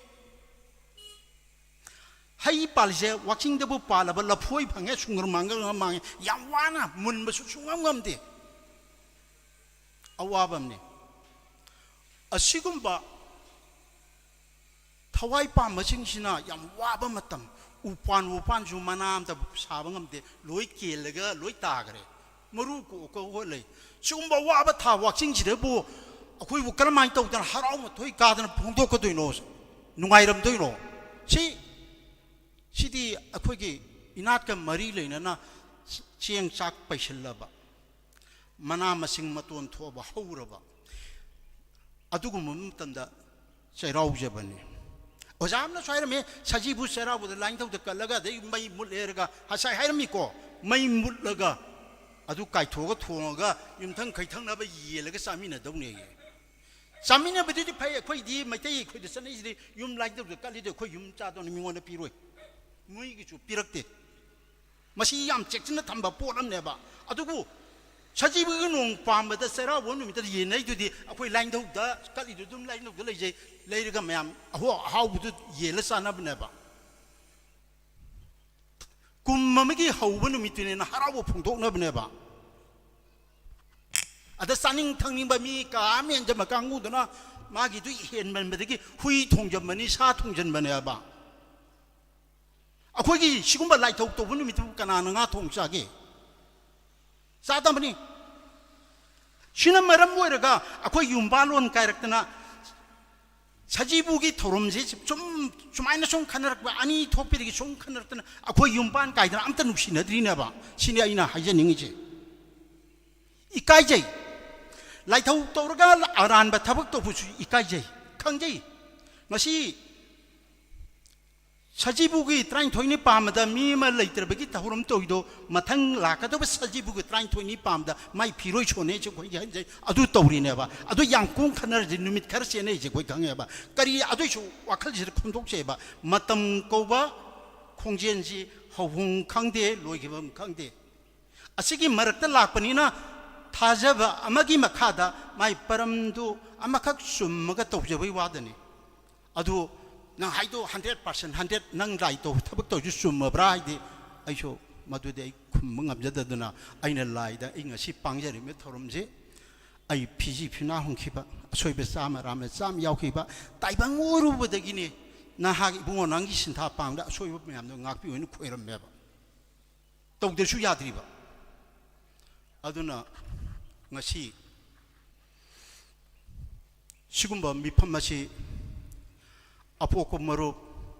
ꯍꯩ ꯄꯥꯜꯂꯤꯁꯦ ꯋꯥꯛꯆꯤꯡꯗꯕꯨ ꯄꯥꯜꯂꯕ ꯂꯐꯣꯏ ꯐꯪꯉꯦ, ꯁꯨꯡꯒ꯭ꯔ ꯃꯥꯡꯒ꯭ꯔ ꯃꯥꯡꯉꯦ, ꯌꯥꯝ ꯋꯥꯅ ꯃꯨꯟꯕꯁꯨ ꯁꯨꯡꯉꯝ ꯉꯝꯗꯦ꯫ ꯑꯋꯥꯕ ꯑꯃꯅꯤ꯫ ꯑꯁꯤꯒꯨꯝꯕ ꯊꯋꯥꯏ ꯄꯥꯝꯕꯁꯤꯡꯁꯤꯅ ꯌꯥꯝ ꯋꯥꯕ ꯃꯇꯝ, ꯎꯄꯥꯟ ꯋꯥꯄꯥꯟꯁꯨ ꯃꯅꯥ ꯑꯝꯇ ꯁꯥꯕ ꯉꯝꯗꯦ, ꯂꯣꯏ ꯀꯦꯜꯂꯒ ꯂꯣꯏ ꯇꯥꯈ꯭ꯔꯦ, ꯃꯔꯨ ꯀꯣꯛꯑꯒ ꯍꯣꯠ ꯂꯩ꯫ ꯁꯤꯒꯨꯝꯕ ꯋꯥꯕ ꯊꯥ ꯋꯥꯛꯆꯤꯡꯁꯤꯗꯕꯨ ꯑꯩꯈꯣꯏꯕꯨ ꯀꯔꯝꯍꯥꯏꯅ ꯇꯧꯗꯅ ꯍꯔꯥꯎ ꯃꯊꯣꯏ ꯀꯥꯗꯅ ꯐꯣꯡꯗꯣꯛꯀꯗꯣꯏꯅꯣ, ꯅꯨꯡꯉꯥꯏꯔꯝꯗꯣꯏꯅꯣ? ꯁꯤ, ꯁꯤꯗꯤ ꯑꯩꯈꯣꯏꯒꯤ ꯏꯅꯥꯠꯀ ꯃꯔꯤ ꯂꯩꯅꯅ ꯆꯦꯡ ꯆꯥꯛ ꯄꯩꯁꯤꯜꯂꯕ, ꯃꯅꯥ ꯃꯁꯤꯡ ꯃꯇꯣꯟ ꯊꯣꯛꯑꯕ ꯍꯧꯔꯕ, ꯑꯗꯨꯒꯨꯝꯕ ꯃꯇꯝꯗ ꯆꯩꯔꯥꯎꯖꯕꯅꯤ꯫ ꯑꯣꯖꯥ ꯑꯃꯅꯁꯨ ꯍꯥꯏꯔꯝꯃꯦ, "ꯁꯖꯤꯕꯨ ꯆꯩꯔꯥꯎꯕꯗ ꯂꯥꯏꯅꯤꯡꯊꯧꯗ ꯀꯠꯂꯒ ꯑꯗꯩ ꯃꯩ ꯃꯨꯠꯂꯦ" ꯍꯥꯏꯔꯒ ꯉꯁꯥꯏ ꯍꯥꯏꯔꯝꯃꯤꯀꯣ, ꯃꯩ ꯃꯨꯠꯂꯒ ꯑꯗꯨ ꯀꯥꯏꯊꯣꯛꯑꯒ ꯊꯣꯡꯉꯒ ꯌꯨꯝꯊꯪ ꯈꯩꯊꯪꯅꯕ ꯌꯦꯜꯂꯒ ꯆꯥꯃꯤꯟꯅꯗꯧꯅꯦꯌꯦ꯫ ꯆꯥꯃꯤꯟꯅꯕꯗꯨꯗꯤ ꯐꯩ, ꯑꯩꯈꯣꯏꯗꯤ ꯃꯩꯇꯩ ꯑꯩꯈꯣꯏꯗ ꯆꯠꯅꯩꯁꯤꯗꯤ ꯌꯨꯝ ꯂꯥꯏꯅꯤꯡꯊꯧꯗ ꯀꯠꯂꯤꯗꯣ ꯑꯩꯈꯣꯏ ꯌꯨꯝ ꯆꯥꯗꯧꯅꯤ, ꯃꯤꯉꯣꯟꯗ ꯄꯤꯔꯣꯏ, ꯃꯣꯏꯒꯤꯁꯨ ꯄꯤꯔꯛꯇꯦ꯫ ꯃꯁꯤ ꯌꯥꯝ ꯆꯦꯛꯁꯤꯟꯅ ꯊꯝꯕ ꯄꯣꯠ ꯑꯃꯅꯦꯕ꯫ ꯑꯗꯨꯕꯨ ꯁꯖꯤꯕꯨꯒꯤ ꯅꯣꯡ ꯄꯥꯟꯕꯗ ꯆꯩꯔꯥꯎꯕ ꯅꯨꯃꯤꯠꯇ ꯌꯦꯟꯅꯩꯗꯨꯗꯤ ꯑꯩꯈꯣꯏ ꯂꯥꯏꯅꯤꯡꯊꯧꯗ ꯀꯠꯂꯤꯗꯨ ꯑꯗꯨꯝ ꯂꯥꯏꯅꯤꯡꯊꯧꯗ ꯂꯩꯖꯩ, ꯂꯩꯔꯒ ꯃꯌꯥꯝ ꯑꯍꯣ-, ꯑꯍꯥꯎꯕꯗꯨ ꯌꯦꯜꯂ ꯆꯥꯅꯕꯅꯦꯕ꯫ ꯀꯨꯝ ꯑꯃꯒꯤ ꯍꯧꯕ ꯅꯨꯃꯤꯠꯇꯨꯅꯦꯅ ꯍꯔꯥꯎꯕ ꯐꯣꯡꯗꯣꯛꯅꯕꯅꯦꯕ꯫ ꯑꯗ ꯆꯥꯅꯤꯡ ꯊꯛꯅꯤꯡꯕ ꯃꯤ ꯀꯥ ꯑꯃ ꯍꯦꯟꯖꯟꯕ ꯀꯥꯡꯕꯨꯗꯨꯅ ꯃꯥꯒꯤꯗꯨ ꯍꯦꯟꯃꯟꯕꯗꯒꯤ ꯍꯨꯏ ꯊꯣꯡꯖꯟꯕꯅꯤ, ꯁꯥ ꯊꯣꯡꯖꯟꯕꯅꯦꯕ꯫ ꯑꯩꯈꯣꯏꯒꯤ ꯁꯤꯒꯨꯝꯕ ꯂꯥꯏꯊꯧ ꯇꯧꯕ ꯅꯨꯃꯤꯠꯇꯨ ꯀꯅꯥꯅ ꯉꯥ ꯊꯣꯡ ꯆꯥꯒꯦ? ꯆꯥꯗꯕꯅꯤ꯫ ꯁꯤꯅ ꯃꯔꯝ ꯑꯣꯏꯔꯒ ꯑꯩꯈꯣꯏ ꯌꯨꯝꯕꯥꯜꯂꯣꯟ ꯀꯥꯏꯔꯛꯇꯅ ꯁꯖꯤꯕꯨꯒꯤ ꯊꯧꯔꯝꯁꯦ ꯁꯨꯝ, ꯁꯨꯃꯥꯏꯅ ꯁꯨꯝ ꯈꯟꯅꯔꯛꯄ, ꯑꯅꯤ ꯊꯣꯛꯄꯗꯒꯤ ꯁꯨꯝ ꯈꯟꯅꯔꯛꯇꯅ ꯑꯩꯈꯣꯏ ꯌꯨꯝꯕꯥꯟ ꯀꯥꯏꯗꯅ ꯑꯝꯇ ꯅꯨꯡꯁꯤꯅꯗ꯭ꯔꯤꯅꯦꯕ꯫ ꯁꯤꯅꯤ ꯑꯩꯅ ꯍꯥꯏꯖꯅꯤꯡꯉꯤꯁꯦ꯫ ꯏꯀꯥꯏꯖꯩ꯫ ꯂꯥꯏꯊꯧ ꯇꯧꯔꯒ ꯑꯔꯥꯟꯕ ꯊꯕꯛ ꯇꯧꯕꯁꯨ ꯏꯀꯥꯏꯖꯩ, ꯈꯪꯖꯩ꯫ ꯉꯁꯤ ꯁꯖꯤꯕꯨꯒꯤ ꯇꯔꯥꯅꯤꯊꯣꯏꯅꯤ ꯄꯥꯝꯕꯗ ꯃꯤ ꯑꯃ ꯂꯩꯇ꯭ꯔꯕꯒꯤ ꯊꯧꯔꯝ ꯇꯧꯔꯤꯗꯣ, ꯃꯊꯪ ꯂꯥꯛꯀꯗꯧꯕ ꯁꯖꯤꯕꯨꯒꯤ ꯇꯔꯥꯅꯤꯊꯣꯏꯅꯤ ꯄꯥꯝꯕꯗ ꯃꯥꯏ ꯐꯤꯔꯣꯏ ꯁꯣꯟꯅꯦꯁꯨ ꯑꯩꯈꯣꯏ ꯍꯥꯏꯖꯩ꯫ ꯑꯗꯨ ꯇꯧꯔꯤꯅꯦꯕ꯫ ꯑꯗꯨ ꯌꯥꯝ ꯀꯨꯡ ꯈꯟꯅꯔꯁꯦ, ꯅꯨꯃꯤꯠ ꯈꯔ ꯆꯦꯟꯅꯩꯁꯦ ꯑꯩꯈꯣꯏ ꯈꯪꯉꯦꯕ꯫ ꯀꯔꯤ ꯑꯗꯨꯏꯁꯨ ꯋꯥꯈꯜꯁꯤꯗ ꯈꯣꯝꯗꯣꯛꯆꯩꯕ꯫ ꯃꯇꯝ ꯀꯧꯕ ꯈꯣꯡꯖꯦꯜꯁꯤ ꯍꯧꯐꯝ ꯈꯪꯗꯦ, ꯂꯣꯏꯈꯤꯕ ꯈꯪꯗꯦ꯫ ꯑꯁꯤꯒꯤ ꯃꯔꯛꯇ ꯂꯥꯛꯄꯅꯤꯅ ꯊꯥꯖꯕ ꯑꯃꯒꯤ ꯃꯈꯥꯗ ꯃꯥꯏ ꯄꯔꯝꯗꯨ ꯑꯃꯈꯛ ꯆꯨꯝꯃꯒ ꯇꯧꯖꯕꯒꯤ ꯋꯥꯗꯅꯤ꯫ ꯑꯗꯨ ꯅꯪ ꯍꯥꯏꯗꯣ ꯍꯟꯗ꯭ꯔꯦꯠ ꯄꯥꯔꯁꯦꯟ ꯍꯟꯗ꯭ꯔꯦꯠ, ꯅꯪ ꯂꯥꯏ ꯇꯧ, ꯊꯕꯛ ꯇꯧꯔꯤꯁꯨ ꯆꯨꯝꯃꯕ꯭ꯔꯥ ꯍꯥꯏꯗꯤ ꯑꯩꯁꯨ ꯃꯗꯨꯗꯤ ꯑꯩ ꯈꯨꯝꯕ ꯉꯝꯖꯗꯗꯨꯅ, ꯑꯩꯅ ꯂꯥꯏꯗ ꯑꯩ ꯉꯁꯤ ꯄꯥꯡꯖꯔꯤꯕ ꯊꯧꯔꯝꯁꯦ, ꯑꯩ ꯐꯤꯖꯤ ꯐꯤꯅꯥ ꯍꯨꯟꯈꯤꯕ, ꯑꯁꯣꯏꯕ ꯆꯥꯝꯃ ꯑꯔꯥꯟꯕ ꯆꯥꯝꯃ ꯌꯥꯎꯈꯤꯕ ꯇꯥꯏꯕꯪ ꯑꯣꯏꯔꯨꯕꯗꯒꯤꯅꯤ꯫ ꯅꯍꯥꯛ ꯏꯕꯨꯡꯉꯣ ꯅꯪꯒꯤ ꯁꯤꯟꯊꯥ ꯄꯥꯡꯕꯗ ꯑꯁꯣꯏꯕ ꯃꯌꯥꯝꯗꯣ ꯉꯥꯛꯄꯤꯌꯨ ꯍꯥꯏꯅ ꯈꯣꯏꯔꯝꯃꯦꯕ꯫ ꯇꯧꯗ꯭ꯔꯁꯨ ꯌꯥꯗ꯭ꯔꯤꯕ꯫ ꯑꯗꯨꯅ ꯉꯁꯤ ꯁꯤꯒꯨꯝꯕ ꯃꯤꯐꯝ ꯑꯁꯤ ꯑꯄꯣꯛꯄ ꯃꯔꯨꯞ,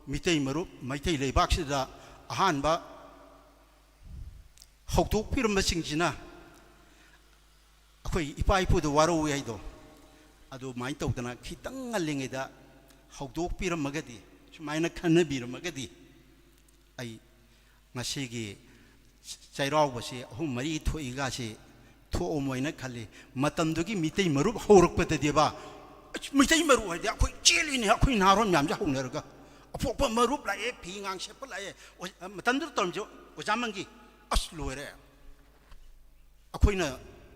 ꯃꯤꯇꯩ ꯃꯔꯨꯞ, ꯃꯩꯇꯩ ꯂꯩꯕꯥꯛꯁꯤꯗ ꯑꯍꯥꯟꯕ ꯍꯧꯗꯣꯛꯄꯤꯔꯝꯕꯁꯤꯡꯁꯤꯅ ꯑꯩꯈꯣꯏ ꯏꯄꯥ ꯏꯄꯨꯗ ꯋꯥꯔꯧꯏ ꯍꯥꯏꯗꯣ, ꯑꯗꯨꯃꯥꯏꯅ ꯇꯧꯗꯅ ꯈꯤꯇꯪ ꯉꯜꯂꯤꯉꯩꯗ ꯍꯧꯗꯣꯛꯄꯤꯔꯝꯃꯒꯗꯤ, ꯁꯨꯃꯥꯏꯅ ꯈꯟꯅꯕꯤꯔꯝꯃꯒꯗꯤ, ꯑꯩ ꯉꯁꯤꯒꯤ ꯆꯩꯔꯥꯎꯕꯁꯤ ꯑꯍꯨꯝ ꯃꯔꯤ ꯊꯣꯛꯏꯒꯁꯤ ꯊꯣꯛꯑꯝꯃꯣꯏꯅ ꯈꯜꯂꯤ꯫ ꯃꯇꯝꯗꯨꯒꯤ ꯃꯤꯇꯩ ꯃꯔꯨꯞ ꯍꯧꯔꯛꯄꯗꯗꯤꯕ, ꯑꯁ, ꯃꯤꯇꯩ ꯃꯔꯨꯞ ꯍꯥꯏꯗꯤ ꯑꯩꯈꯣꯏ ꯆꯦꯜꯂꯤꯅꯦ, ꯑꯩꯈꯣꯏ ꯅꯍꯥꯔꯣꯟ ꯃꯌꯥꯝꯁꯦ ꯍꯧꯅꯔꯒ꯫ ꯑꯄꯣꯛꯄ ꯃꯔꯨꯞ ꯂꯥꯛꯑꯦ, ꯐꯤ ꯉꯥꯡ ꯁꯦꯠꯄ ꯂꯥꯛꯑꯦ꯫ ꯑꯣ-, ꯃꯇꯝꯗꯨꯗ ꯇꯧꯔꯝꯃꯤꯁꯦ ꯑꯣꯖꯥ ꯃꯪꯒꯤ, ꯑꯁ, ꯂꯣꯏꯔꯦ꯫ ꯑꯩꯈꯣꯏꯅ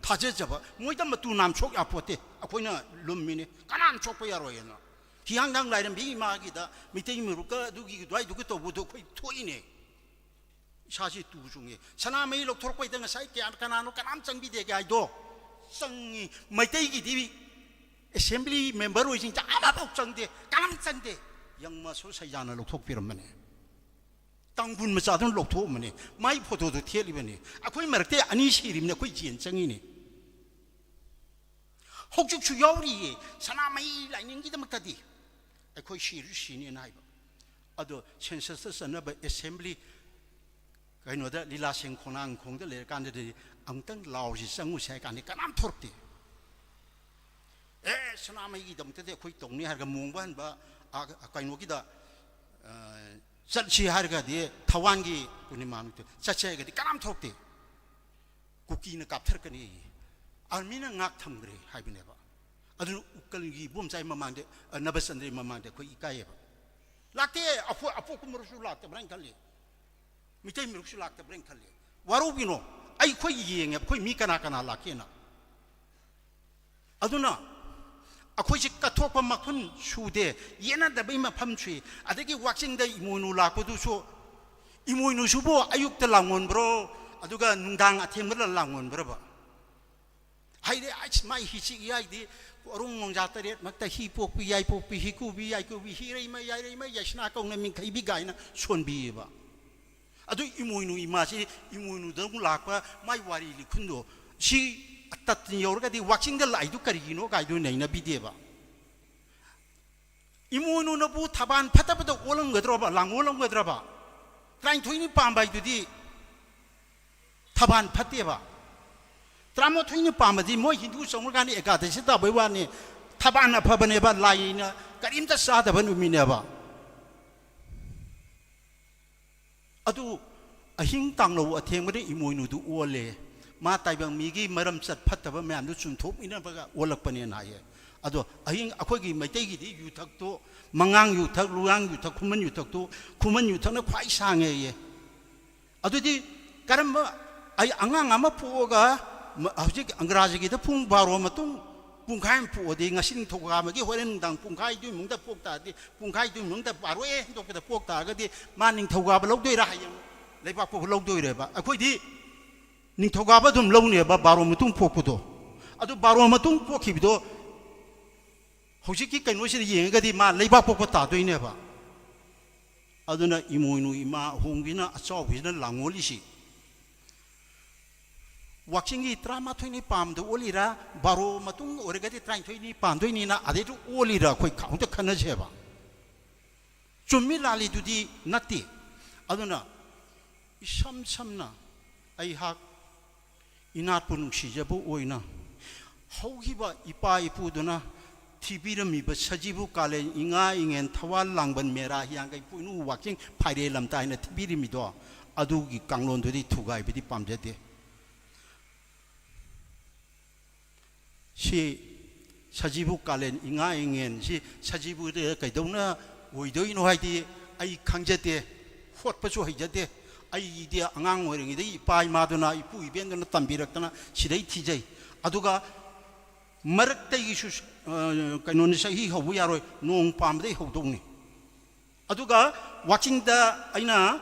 ꯊꯥꯖꯖꯕ, ꯃꯣꯏꯗ ꯃꯇꯨ ꯅꯥꯝ ꯁꯣꯛ ꯌꯥꯄꯣꯠꯇꯦ, ꯑꯩꯈꯣꯏꯅ ꯂꯨꯝꯃꯤꯅꯦ, ꯀꯅꯥꯝ ꯁꯣꯛꯄ ꯌꯥꯔꯣꯏꯅ꯫ ꯍꯤꯌꯥꯡꯊꯥꯡ ꯂꯥꯏꯔꯦꯝꯕꯤ ꯏꯃꯥꯒꯤꯗ ꯃꯤꯇꯩ ꯃꯔꯨꯞꯀ ꯑꯗꯨꯒꯤ ꯑꯗꯨꯋꯥꯏꯗꯨꯒ ꯇꯧꯕꯗꯣ ꯑꯩꯈꯣꯏ ꯊꯣꯛꯏꯅꯦ꯫ ꯏꯁꯥꯁꯤ ꯇꯨ ꯆꯨꯡꯉꯦ꯫ ꯁꯅꯥꯃꯍꯤ ꯂꯧꯊꯣꯔꯛꯄꯩꯗ ꯉꯁꯥꯏ ꯀꯌꯥ, ꯀꯅꯥꯅꯣ, ꯀꯅꯥꯝ ꯆꯪꯕꯤꯗꯦꯒꯦ ꯍꯥꯏꯗꯣ? ꯆꯪꯉꯤ꯫ ꯃꯩꯇꯩꯒꯤꯗꯤ ꯑꯦꯁꯦꯝꯕ꯭ꯂꯤ ꯃꯦꯝꯕꯔ ꯑꯣꯏꯁꯤꯡꯁꯦ ꯑꯃꯐꯥꯎ ꯆꯪꯗꯦ, ꯀꯅꯥꯝ ꯆꯪꯗꯦ꯫ ꯌꯪ ꯃꯥꯁꯨ ꯁꯩꯖꯥꯅ ꯂꯧꯊꯣꯛꯄꯤꯔꯝꯕꯅꯦ꯫ ꯇꯥꯡꯒꯨꯜ ꯃꯆꯥꯗꯨꯅ ꯂꯧꯊꯣꯛꯑꯝꯕꯅꯦ꯫ ꯃꯥꯏ ꯐꯣꯇꯣꯗꯣ ꯊꯦꯠꯂꯤꯕꯅꯦ꯫ ꯑꯩꯈꯣꯏ ꯃꯔꯛꯇ ꯑꯅꯤ ꯁꯤꯔꯤꯕꯅꯦ, ꯑꯩꯈꯣꯏ ꯖꯦꯟ ꯆꯪꯉꯤꯅꯦ꯫ ꯍꯧꯖꯤꯛꯁꯨ ꯌꯥꯎꯔꯤꯌꯦ꯫ ꯁꯅꯥꯃꯍꯤ ꯂꯥꯏꯅꯤꯡꯒꯤꯗꯃꯛꯇꯗꯤ ꯑꯩꯈꯣꯏ ꯁꯤꯔꯁꯨ ꯁꯤꯅꯦꯅ ꯍꯥꯏꯕ꯫ ꯑꯗꯣ ꯁꯦꯟꯁꯁꯇ ꯆꯠꯅꯕ ꯑꯦꯁꯦꯝꯕ꯭ꯂꯤ ꯀꯩꯅꯣꯗ ꯂꯤꯂꯥꯁꯦꯡ ꯈꯣꯡꯅꯥꯡꯈꯣꯡꯗ ꯂꯩꯔꯀꯥꯟꯗꯗꯤ ꯑꯃꯨꯛꯇꯪ ꯂꯥꯎꯁꯤ ꯆꯪꯉꯨꯁꯤ ꯍꯥꯏ ꯀꯥꯟꯗ ꯀꯅꯥꯝ ꯊꯣꯔꯛꯇꯦ꯫ ꯑꯦ, ꯁꯅꯥꯃꯍꯤꯒꯤꯗꯃꯛꯇꯗꯤ ꯑꯩꯈꯣꯏ ꯇꯧꯅꯤ ꯍꯥꯏꯔꯒ ꯃꯣꯡꯕ ꯍꯟꯕ, ꯑ, ꯀꯩꯅꯣꯒꯤꯗ, ꯑ, ꯆꯠꯁꯤ ꯍꯥꯏꯔꯒꯗꯤ ꯊꯋꯥꯟꯒꯤ ꯄꯨꯔꯅꯤꯃꯥ ꯅꯨꯃꯤꯠꯇ ꯆꯠꯁꯤ ꯍꯥꯏꯔꯒꯗꯤ ꯀꯅꯥꯝ ꯊꯣꯛꯇꯦ꯫ ꯀꯨꯀꯤꯅ ꯀꯥꯞꯊꯔꯛꯀꯅꯤ, ꯑꯥꯔꯃꯤꯅ ꯉꯥꯛ ꯊꯝꯈ꯭ꯔꯦ ꯍꯥꯏꯕꯅꯦꯕ꯫ ꯑꯗꯨꯅ ꯎꯀꯜꯒꯤ ꯏꯕꯣꯝꯆꯥꯏ ꯃꯃꯥꯡꯗ, ꯑ, ꯅꯕꯆꯟꯗ꯭ꯔꯒꯤ ꯃꯃꯥꯡꯗ ꯑꯩꯈꯣꯏ ꯏꯀꯥꯏꯌꯦꯕ꯫ ꯂꯥꯛꯇꯦ, ꯑꯐꯣ-, ꯑꯄꯣꯛꯄ ꯃꯔꯨꯞꯁꯨ ꯂꯥꯛꯇꯕ꯭ꯔꯥ ꯍꯥꯏꯅ ꯈꯜꯂꯤ꯫ ꯃꯤꯇꯩ ꯃꯔꯨꯞꯁꯨ ꯂꯥꯛꯇꯕ꯭ꯔꯥ ꯍꯥꯏꯅ ꯈꯜꯂꯤ꯫ ꯋꯥꯔꯧꯕꯤꯅꯣ, ꯑꯩꯈꯣꯏ ꯌꯦꯡꯉꯦ, ꯑꯩꯈꯣꯏ ꯃꯤ ꯀꯅꯥ ꯀꯅꯥ ꯂꯥꯛꯀꯦꯅ꯫ ꯑꯗꯨꯅ ꯑꯩꯈꯣꯏꯁꯦ ꯀꯠꯊꯣꯛꯄ ꯃꯐꯝ ꯁꯨꯗꯦ, ꯌꯦꯠꯅꯗꯕꯩ ꯃꯐꯝ ꯁꯨꯏ꯫ ꯑꯗꯒꯤ ꯋꯥꯛꯆꯤꯡꯗ ꯏꯃꯣꯏꯅꯨ ꯂꯥꯛꯄꯗꯨꯁꯨ, ꯏꯃꯣꯏꯅꯨꯁꯤꯕꯨ ꯑꯌꯨꯛꯇ ꯂꯥꯡꯉꯣꯟꯕ꯭ꯔꯣ, ꯑꯗꯨꯒ ꯅꯨꯡꯗꯥꯡ ꯑꯊꯦꯡꯕꯗ ꯂꯥꯡꯉꯣꯟꯕ꯭ꯔꯕ? ꯍꯥꯏꯗꯤ, ꯑꯁ, ꯃꯥꯏ ꯍꯤꯆꯤꯛ ꯏꯌꯥꯏꯗꯤ, ꯋꯥꯔꯨꯡ ꯃꯣꯡꯖꯥ ꯇꯔꯦꯠꯃꯛꯇ ꯍꯤ ꯄꯣꯛꯄꯤ, ꯌꯥꯏ ꯄꯣꯛꯄꯤ, ꯍꯤ ꯀꯨꯕꯤ, ꯌꯥꯏ ꯀꯨꯕꯤ, ꯍꯤꯔꯩꯃ, ꯌꯥꯏꯔꯩꯃ, ꯌꯥꯏꯁꯅꯥ ꯀꯧꯅ ꯃꯤꯡꯈꯩꯕꯤ ꯀꯥꯏꯅ ꯁꯣꯟꯕꯤꯌꯦꯕ꯫ ꯑꯗꯨ ꯏꯃꯣꯏꯅꯨ ꯏꯃꯥꯁꯤ ꯏꯃꯣꯏꯅꯨꯗ ꯑꯃꯨꯛ ꯂꯥꯛꯄ ꯃꯥꯏ ꯋꯥꯔꯤ ꯂꯤꯈꯨꯟꯗꯣ, ꯁꯤ ꯇꯠꯇꯅ ꯌꯧꯔꯒꯗꯤ ꯋꯥꯛꯆꯤꯡꯗ ꯂꯥꯛꯏꯗꯣ ꯀꯔꯤꯒꯤꯅꯣ ꯀꯥꯏꯗꯣ ꯅꯩꯅꯕꯤꯗꯦꯕ꯫ ꯏꯃꯣꯏꯅꯨꯅꯕꯨ ꯊꯕꯥꯟ ꯐꯠꯇꯕꯗ ꯑꯣꯜꯂꯝꯒꯗ꯭ꯔꯣꯕ, ꯂꯥꯡ ꯑꯣꯜꯂꯝꯒꯗ꯭ꯔꯕ? ꯇꯔꯥꯅꯤꯊꯣꯏꯅꯤ ꯄꯥꯝꯕ ꯍꯥꯏꯗꯨꯗꯤ ꯊꯕꯥꯟ ꯐꯠꯇꯦꯕ꯫ ꯇꯔꯥꯃꯥꯊꯣꯏꯅꯤ ꯄꯥꯝꯕꯗꯤ ꯃꯣꯏ ꯍꯤꯟꯗꯨ ꯆꯪꯉꯀꯥꯟꯗ ꯑꯦꯀꯥꯗꯁꯤ ꯇꯥꯕꯩ ꯋꯥꯅꯤ꯫ ꯊꯕꯥꯟ ꯑꯐꯕꯅꯦꯕ, ꯂꯥꯏꯅ ꯀꯔꯤꯝꯇ ꯆꯥꯗꯕ ꯅꯨꯃꯤꯠꯅꯦꯕ꯫ ꯑꯗꯨ ꯑꯍꯤꯡ ꯇꯥꯡꯂꯧ ꯑꯊꯦꯡꯕꯗ ꯏꯃꯣꯏꯅꯨꯗꯨ ꯑꯣꯜꯂꯦ꯫ ꯃꯥ ꯇꯥꯏꯕꯪ ꯃꯤꯒꯤ ꯃꯔꯝ ꯆꯠ ꯐꯠꯇꯕ ꯃꯌꯥꯝꯗꯨ ꯆꯨꯝꯊꯣꯛꯃꯤꯟꯅꯕꯒ ꯑꯣꯜꯂꯛꯄꯅꯦꯅ ꯍꯥꯏꯌꯦ꯫ ꯑꯗꯣ ꯑꯍꯤꯡ ꯑꯩꯈꯣꯏꯒꯤ ꯃꯩꯇꯩꯒꯤꯗꯤ ꯌꯨꯊꯛꯇꯣ, ꯃꯉꯥꯡ ꯌꯨꯊꯛ, ꯂꯨꯌꯥꯡ ꯌꯨꯊꯛ, ꯈꯨꯃꯟ ꯌꯨꯊꯛꯇꯣ, ꯈꯨꯃꯟ ꯌꯨꯊꯛꯅ ꯈ꯭ꯋꯥꯏ ꯁꯥꯡꯉꯦꯌꯦ꯫ ꯑꯗꯨꯗꯤ ꯀꯔꯝꯕ, ꯑꯩ ꯑꯉꯥꯡ ꯑꯃ ꯄꯣꯛꯑꯒ ꯃ-, ꯍꯧꯖꯤꯛ ꯑꯪꯒ꯭ꯔꯥꯖꯤꯒꯤꯗ ꯄꯨꯡ ꯕꯥꯔꯣ ꯃꯇꯨꯡ ꯄꯨꯡꯈꯥꯏ ꯑꯃ ꯄꯣꯛꯑꯗꯤ, ꯉꯁꯤ ꯅꯤꯡꯊꯧꯀꯥꯕꯒꯤ ꯍꯣꯔꯦꯟ ꯅꯨꯡꯗꯥꯡ ꯄꯨꯡꯈꯥꯏꯗꯨꯒꯤ ꯃꯅꯨꯡꯗ ꯄꯣꯛ ꯇꯥꯔꯗꯤ, ꯄꯨꯡꯈꯥꯏꯗꯨꯒꯤ ꯃꯅꯨꯡꯗ ꯕꯥꯔꯣ ꯍꯦꯛ ꯍꯦꯟꯗꯣꯛꯄꯗ ꯄꯣꯛ ꯇꯥꯔꯒꯗꯤ ꯃꯥ ꯅꯤꯡꯊꯧꯀꯥꯕ ꯂꯧꯗꯣꯏꯔꯥ, ꯍꯌꯦꯡ ꯂꯩꯕꯥꯛꯄꯣꯛꯄ ꯂꯧꯗꯣꯏꯔꯦꯕ? ꯑꯩꯈꯣꯏꯗꯤ ꯅꯤꯡꯊꯧꯀꯥꯕ ꯑꯗꯨꯝ ꯂꯧꯅꯦꯕ, ꯕꯥꯔꯣ ꯃꯇꯨꯡ ꯄꯣꯛꯄꯗꯣ꯫ ꯑꯗꯨ ꯕꯥꯔꯣ ꯃꯇꯨꯡ ꯄꯣꯛꯈꯤꯕꯗꯣ ꯍꯧꯖꯤꯛꯀꯤ ꯀꯩꯅꯣꯁꯤꯗ ꯌꯦꯡꯉꯒꯗꯤ ꯃꯥ ꯂꯩꯕꯥꯛꯄꯣꯛꯄ ꯇꯥꯗꯣꯏꯅꯦꯕ꯫ ꯑꯗꯨꯅ ꯏꯃꯣꯏꯅꯨ ꯏꯃꯥ ꯑꯍꯣꯡꯕꯤꯅ, ꯑꯆꯥꯎꯕꯤꯁꯤꯅ ꯂꯥꯡꯉꯣꯜꯂꯤꯁꯤ, ꯋꯥꯛꯆꯤꯡꯒꯤ ꯇꯔꯥꯃꯥꯊꯣꯏꯅꯤ ꯄꯥꯝꯗ ꯑꯣꯜꯂꯤꯔꯥ, ꯕꯥꯔꯣ ꯃꯇꯨꯡ ꯑꯣꯏꯔꯒꯗꯤ ꯇꯔꯥꯅꯤꯊꯣꯏꯅꯤ ꯄꯥꯝꯗꯣꯏꯅꯤꯅ ꯑꯗꯩꯗ ꯑꯣꯜꯂꯤꯔꯥ, ꯑꯩꯈꯣꯏ ꯑꯃꯨꯛꯇ ꯈꯟꯅꯁꯦꯕ꯫ ꯆꯨꯝꯃꯤ ꯂꯥꯜꯂꯤꯗꯨꯗꯤ ꯅꯠꯇꯦ꯫ ꯑꯗꯨꯅ ꯏꯁꯝ ꯁꯝꯅ ꯑꯩꯍꯥꯛ ꯏꯅꯥꯠꯄꯨ ꯅꯨꯡꯁꯤꯖꯕ ꯑꯣꯏꯅ ꯍꯧꯈꯤꯕ ꯏꯄꯥ ꯏꯄꯨꯗꯨꯅ ꯊꯤꯕꯤꯔꯝꯃꯤꯕ ꯁꯖꯤꯕꯨ ꯀꯥꯂꯦꯟ, ꯏꯉꯥ ꯏꯉꯦꯟ, ꯊꯋꯥꯜ ꯂꯥꯡꯕꯟ, ꯃꯦꯔꯥ ꯍꯤꯌꯥꯡꯒꯩ, ꯄꯣꯏꯅꯨ, ꯋꯥꯛꯆꯤꯡ, ꯐꯥꯏꯔꯦꯜ ꯂꯝꯇꯥ ꯍꯥꯏꯅ ꯊꯤꯕꯤꯔꯝꯃꯤꯗꯣ, ꯑꯗꯨꯒꯤ ꯀꯥꯡꯂꯣꯟꯗꯨꯗꯤ ꯊꯨꯒꯥꯏꯕꯗꯤ ꯄꯥꯝꯖꯗꯦ꯫ ꯁꯤ ꯁꯖꯤꯕꯨ ꯀꯥꯂꯦꯟ, ꯏꯉꯥ ꯏꯉꯦꯟꯁꯤ ꯁꯖꯤꯕꯨꯗ ꯀꯩꯗꯧꯅ ꯑꯣꯏꯗꯣꯏꯅꯣ ꯍꯥꯏꯗꯤ ꯑꯩ ꯈꯪꯖꯗꯦ, ꯍꯣꯠꯄꯁꯨ ꯍꯩꯖꯗꯦ꯫ ꯑꯩꯗꯤ ꯑꯉꯥꯡ ꯑꯣꯏꯔꯤꯉꯩꯗꯒꯤ ꯏꯄꯥ ꯏꯃꯥꯗꯨꯅ, ꯏꯄꯨ ꯏꯕꯦꯟꯗꯨꯅ ꯇꯝꯕꯤꯔꯛꯇꯅ ꯁꯤꯗꯩ ꯊꯤꯖꯩ꯫ ꯑꯗꯨꯒ ꯃꯔꯛꯇꯒꯤꯁꯨ, ꯑ, ꯀꯩꯅꯣꯅꯤ, ꯆꯍꯤ ꯍꯧꯕ ꯌꯥꯔꯣꯏ, ꯅꯣꯡ ꯄꯥꯟꯕꯗꯩ ꯍꯧꯗꯧꯅꯤ꯫ ꯑꯗꯨꯒ ꯋꯥꯛꯆꯤꯡꯗ ꯑꯩꯅ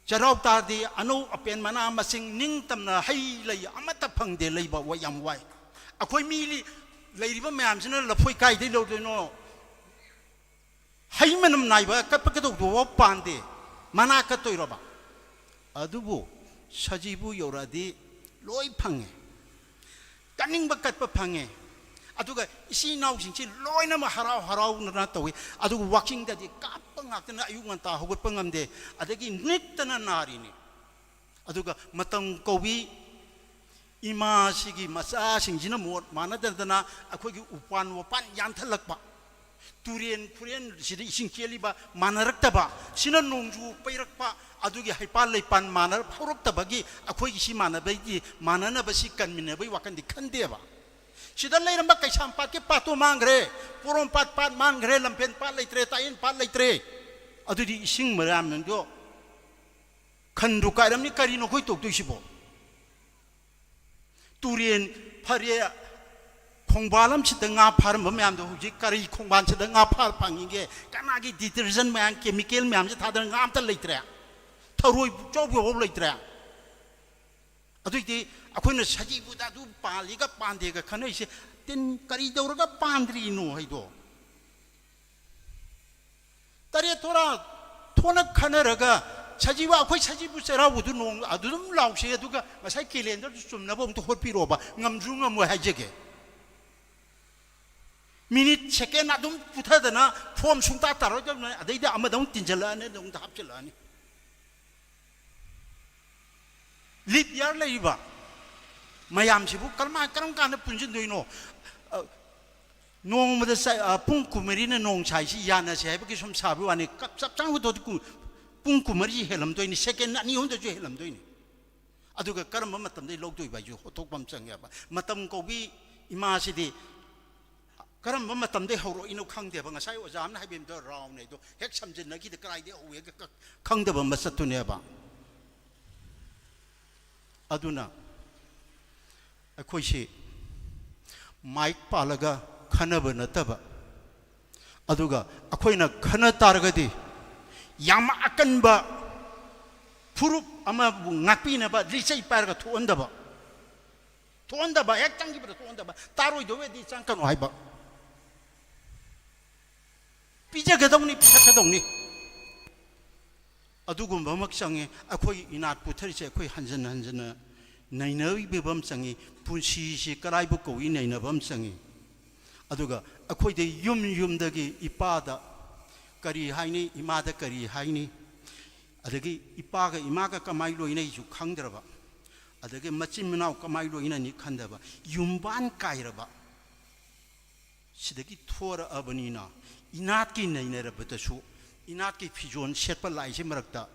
ꯆꯩꯔꯥꯎ ꯇꯥꯔꯗꯤ ꯑꯅꯧ ꯑꯄꯦꯟ, ꯃꯅꯥ ꯃꯁꯤꯡ, ꯅꯤꯡꯇꯝꯅ ꯍꯩ ꯂꯩ ꯑꯃꯠꯇ ꯐꯪꯗꯦ, ꯂꯩꯕ ꯋꯥ-, ꯌꯥꯝ ꯋꯥꯏ꯫ ꯑꯩꯈꯣꯏ ꯃꯤ ꯂꯤ-, ꯂꯩꯔꯤꯕ ꯃꯌꯥꯝꯁꯤꯅ ꯂꯐꯣꯏ ꯀꯥꯏꯗꯩ ꯂꯧꯗꯣꯏꯅꯣ? ꯍꯩ ꯃꯅꯝ ꯅꯥꯏꯕ ꯀꯠꯄ ꯀꯩꯗꯧꯗꯣ ꯄꯥꯟꯗꯦ, ꯃꯅꯥ ꯀꯠꯇꯣꯏꯔꯕ? ꯑꯗꯨꯕꯨ ꯁꯖꯤꯕꯨ ꯌꯧꯔꯛꯑꯗꯤ ꯂꯣꯏ ꯐꯪꯉꯦ, ꯀꯠꯅꯤꯡꯕ ꯀꯠꯄ ꯐꯪꯉꯦ꯫ ꯑꯗꯨꯒ ꯏꯆꯤꯟ ꯏꯅꯥꯎꯁꯤꯡꯁꯤ ꯂꯣꯏꯅꯃꯛ ꯍꯔꯥꯎ ꯍꯔꯥꯎꯅ ꯇꯧꯏ꯫ ꯑꯗꯨꯒ ꯋꯥꯛꯆꯤꯡꯗꯗꯤ ꯀꯥꯞꯄ ꯉꯥꯛꯇꯅ, ꯑꯌꯨꯛ ꯉꯟꯇꯥ ꯍꯧꯒꯠꯄ ꯉꯝꯗꯦ, ꯑꯗꯒꯤ ꯅꯤꯛꯇꯅ ꯅꯥꯔꯤꯅꯤ꯫ ꯑꯗꯨꯒ ꯃꯇꯝ ꯀꯧꯏ, ꯏꯃꯥꯁꯤꯒꯤ ꯃꯆꯥꯁꯤꯡꯁꯤꯅ ꯃꯣꯠ ꯃꯥꯟꯅꯗꯗꯅ ꯑꯩꯈꯣꯏꯒꯤ ꯎꯄꯥꯟ ꯋꯥꯄꯥꯟ ꯌꯥꯟꯊꯠꯂꯛꯄ, ꯇꯨꯔꯦꯟ ꯈꯨꯔꯦꯟꯁꯤꯗ ꯏꯁꯤꯡ ꯆꯦꯜꯂꯤꯕ ꯃꯥꯟꯅꯔꯛꯇꯕ, ꯁꯤꯅ ꯅꯣꯡꯖꯨ ꯄꯩꯔꯛꯄ, ꯑꯗꯨꯒꯤ ꯍꯩꯄꯥꯜ ꯂꯩꯄꯥꯟ ꯃꯥꯟꯅ ꯍꯧꯔꯛꯇꯕꯒꯤ ꯑꯩꯈꯣꯏꯒꯤ ꯁꯤ ꯃꯥꯟꯅꯕꯩꯗꯤ, ꯃꯥꯟꯅꯅꯕ ꯁꯤ ꯀꯟꯃꯤꯟꯅꯕꯩ ꯋꯥꯈꯜꯗꯤ ꯈꯟꯗꯦꯕ꯫ ꯁꯤꯗ ꯂꯩꯔꯝꯕ ꯀꯩꯁꯥꯝꯄꯥꯠꯀꯤ ꯄꯥꯠꯇꯣ ꯃꯥꯡꯈ꯭ꯔꯦ, ꯄꯣꯔꯣꯝꯄꯥꯠ ꯄꯥꯠ ꯃꯥꯡꯈ꯭ꯔꯦ, ꯂꯝꯐꯦꯟ ꯄꯥꯠ ꯂꯩꯇ꯭ꯔꯦ, ꯇꯥꯏꯌꯦꯟ ꯄꯥꯠ ꯂꯩꯇ꯭ꯔꯦ꯫ ꯑꯗꯨꯗꯤ ꯏꯁꯤꯡ ꯃꯌꯥꯝꯗꯣ ꯈꯟꯗꯨ ꯀꯥꯏꯔꯝꯅꯤ꯫ ꯀꯔꯤꯅꯣ ꯑꯩꯈꯣꯏ ꯇꯧꯗꯣꯏꯁꯤꯕꯣ? ꯇꯨꯔꯦꯟ ꯐꯔꯦ, ꯈꯣꯡꯕꯥꯜ ꯑꯃꯁꯤꯗ ꯉꯥ ꯐꯥꯔꯝꯕ ꯃꯌꯥꯝꯗꯣ ꯍꯧꯖꯤꯛ ꯀꯔꯤ ꯈꯣꯡꯕꯥꯜꯁꯤꯗ ꯉꯥ ꯐꯥ ꯐꯪꯉꯤꯒꯦ? ꯀꯅꯥꯒꯤ ꯗꯤꯇꯔꯖꯦꯟ ꯃꯌꯥꯝ, ꯀꯦꯃꯤꯀꯦꯜ ꯃꯌꯥꯝꯁꯦ ꯊꯥꯗꯅ ꯉꯥ ꯑꯝꯇ ꯂꯩꯇ꯭ꯔꯦ, ꯊꯔꯣꯏ ꯆꯥꯎꯕ ꯐꯥꯎ ꯂꯩꯇ꯭ꯔꯦ꯫ ꯑꯗꯨꯏꯗꯤ ꯑꯩꯈꯣꯏꯅ ꯁꯖꯤꯕꯨꯗ ꯑꯗꯨ ꯄꯥꯜꯂꯤꯒ ꯄꯥꯟꯗꯦꯒ ꯈꯟꯅꯩꯁꯦ, ꯇꯤꯟ ꯀꯔꯤ ꯇꯧꯔꯒ ꯄꯥꯟꯗ꯭ꯔꯤꯅꯣ ꯍꯥꯏꯗꯣ꯫ ꯇꯔꯦꯠ ꯊꯣꯔꯥ ꯊꯣꯛꯅ ꯈꯟꯅꯔꯒ, ꯁꯖꯤꯕꯨ, ꯑꯩꯈꯣꯏ ꯁꯖꯤꯕꯨ ꯆꯩꯔꯥꯎꯕꯗꯨ ꯅꯣꯡ ꯑꯗꯨ ꯑꯗꯨꯝ ꯂꯥꯎꯁꯦ, ꯑꯗꯨꯒ ꯉꯁꯥꯏ ꯀꯦꯂꯦꯟꯗꯔꯗꯨ ꯆꯨꯝꯅꯕ ꯑꯃꯨꯛꯇ ꯍꯣꯠꯄꯤꯔꯛꯑꯣꯕ꯫ ꯉꯝꯗ꯭ꯔꯁꯨ ꯉꯝꯃꯣꯏ ꯍꯥꯏꯖꯒꯦ꯫ ꯃꯤꯅꯤꯠ ꯁꯦꯀꯦꯟ ꯑꯗꯨꯝ ꯄꯨꯊꯗꯅ ꯐꯣꯝ ꯁꯨꯡꯇꯥ ꯇꯥꯔꯣꯏꯗꯕꯅꯤ, ꯑꯗꯩꯗ ꯑꯃꯗ ꯑꯃꯨꯛ ꯇꯤꯟꯁꯤꯜꯂꯛꯑꯅꯤ, ꯑꯗꯨ ꯑꯃꯨꯛ ꯍꯥꯞꯆꯤꯜꯂꯛꯑꯅꯤ꯫ ꯂꯤꯞ ꯏꯌꯥꯔ ꯂꯩꯔꯤꯕ ꯃꯌꯥꯝꯁꯤꯕꯨ ꯀꯔꯝ, ꯀꯔꯝ ꯀꯥꯟꯗ ꯄꯨꯟꯁꯤꯟꯗꯣꯏꯅꯣ? ꯑ, ꯅꯣꯡꯃꯗ ꯆ-, ꯑ, ꯄꯨꯡ ꯀꯨꯟꯃꯔꯤꯅ ꯅꯣꯡ ꯁꯥꯏꯁꯤ ꯌꯥꯅꯁꯦ ꯍꯥꯏꯕꯒꯤ ꯁꯨꯝ ꯁꯥꯕꯒꯤ ꯋꯥꯅꯤ꯫ ꯀꯞ-, ꯆꯞ ꯆꯥꯅ ꯍꯨꯠꯇꯣꯛꯑꯗꯤ ꯀꯨ-, ꯄꯨꯡ ꯀꯨꯟꯃꯔꯤ ꯍꯦꯜꯂꯝꯗꯣꯏꯅꯤ, ꯁꯦꯀꯦꯟ ꯑꯅꯤ ꯑꯍꯨꯝꯗꯁꯨ ꯍꯦꯜꯂꯝꯗꯣꯏꯅꯤ꯫ ꯑꯗꯨꯒ ꯀꯔꯝꯕ ꯃꯇꯝꯗ ꯂꯧꯗꯣꯏꯕ ꯍꯥꯏꯁꯨ ꯍꯣꯠꯇꯣꯛꯄ ꯑꯃ ꯆꯪꯉꯦꯕ꯫ ꯃꯇꯝ ꯀꯧꯕꯤ ꯏꯃꯥꯁꯤꯗꯤ ꯀꯔꯝꯕ ꯃꯇꯝꯗꯒꯤ ꯍꯧꯔꯛꯏꯅꯣ ꯈꯪꯗꯦꯕ꯫ ꯉꯁꯥꯏ ꯑꯣꯖꯥ ꯑꯃꯅ ꯍꯥꯏꯕꯤꯕꯗꯣ ꯔꯥꯎꯟ ꯍꯥꯏꯗꯣ ꯍꯦꯛ ꯁꯝꯖꯤꯟꯅꯈꯤꯗ ꯀꯗꯥꯏꯗꯒꯤ ꯍꯧꯋꯦꯒ ꯀ-, ꯈꯪꯗꯕ ꯃꯁꯛꯇꯨꯅꯦꯕ꯫ ꯑꯗꯨꯅ ꯑꯩꯈꯣꯏꯁꯤ ꯃꯥꯏꯛ ꯄꯥꯜꯂꯒ ꯈꯟꯅꯕ ꯅꯠꯇꯕ, ꯑꯗꯨꯒ ꯑꯩꯈꯣꯏꯅ ꯈꯟꯅ ꯇꯥꯔꯒꯗꯤ ꯌꯥꯝ ꯑꯀꯟꯕ ꯐꯨꯔꯨꯞ ꯑꯃꯕꯨ ꯉꯥꯛꯄꯤꯅꯕ ꯂꯤꯆꯩ ꯄꯥꯏꯔꯒ ꯊꯣꯛꯍꯟꯗꯕ, ꯊꯣꯛꯍꯟꯗꯕ, ꯍꯦꯛ ꯆꯪꯈꯤꯕꯗ ꯊꯣꯛꯍꯟꯗꯕ, ꯇꯥꯔꯣꯏꯗꯧꯔꯗꯤ ꯆꯪꯉꯛꯀꯅꯨ ꯍꯥꯏꯕ꯫ ꯄꯤꯖꯒꯗꯧꯅꯤ, ꯄꯤꯊꯛꯀꯗꯧꯅꯤ꯫ ꯑꯗꯨꯒꯨꯝꯕ ꯑꯃ ꯆꯪꯉꯤ꯫ ꯑꯩꯈꯣꯏ ꯏꯅꯥꯠ ꯄꯨꯊꯔꯤꯁꯦ ꯑꯩꯈꯣꯏ ꯍꯟꯖꯟ ꯍꯟꯖꯟꯅ ꯅꯩꯅꯕꯤꯕ ꯑꯃ ꯆꯪꯉꯤ꯫ ꯄꯨꯟꯁꯤꯁꯤ ꯀꯔꯥꯏꯕꯨ ꯀꯧꯏ ꯅꯩꯅꯕ ꯑꯃ ꯆꯪꯉꯤ꯫ ꯑꯗꯨꯒ ꯑꯩꯈꯣꯏꯗ ꯌꯨꯝ ꯌꯨꯝꯗꯒꯤ ꯏꯄꯥꯗ ꯀꯔꯤ ꯍꯥꯏꯅꯤ, ꯏꯃꯥꯗ ꯀꯔꯤ ꯍꯥꯏꯅꯤ, ꯑꯗꯒꯤ ꯏꯄꯥꯒ ꯏꯃꯥꯒ ꯀꯃꯥꯏꯅ ꯂꯣꯏꯅꯩꯁꯨ ꯈꯪꯗ꯭ꯔꯕ, ꯑꯗꯒꯤ ꯃꯆꯤꯟ ꯃꯅꯥꯎ ꯀꯃꯥꯏ ꯂꯣꯏꯅꯅꯤ ꯈꯟꯗꯕ, ꯌꯨꯝꯕꯥꯟ ꯀꯥꯏꯔꯕ, ꯁꯤꯗꯒꯤ ꯊꯣꯔꯛꯑꯕꯅꯤꯅ ꯏꯅꯥꯠꯀꯤ ꯅꯩꯅꯔꯕꯗꯁꯨ, ꯏꯅꯥꯠꯀꯤ ꯐꯤꯖꯣꯜ ꯁꯦꯠꯄ ꯂꯥꯛꯏꯁꯤ ꯃꯔꯛꯇ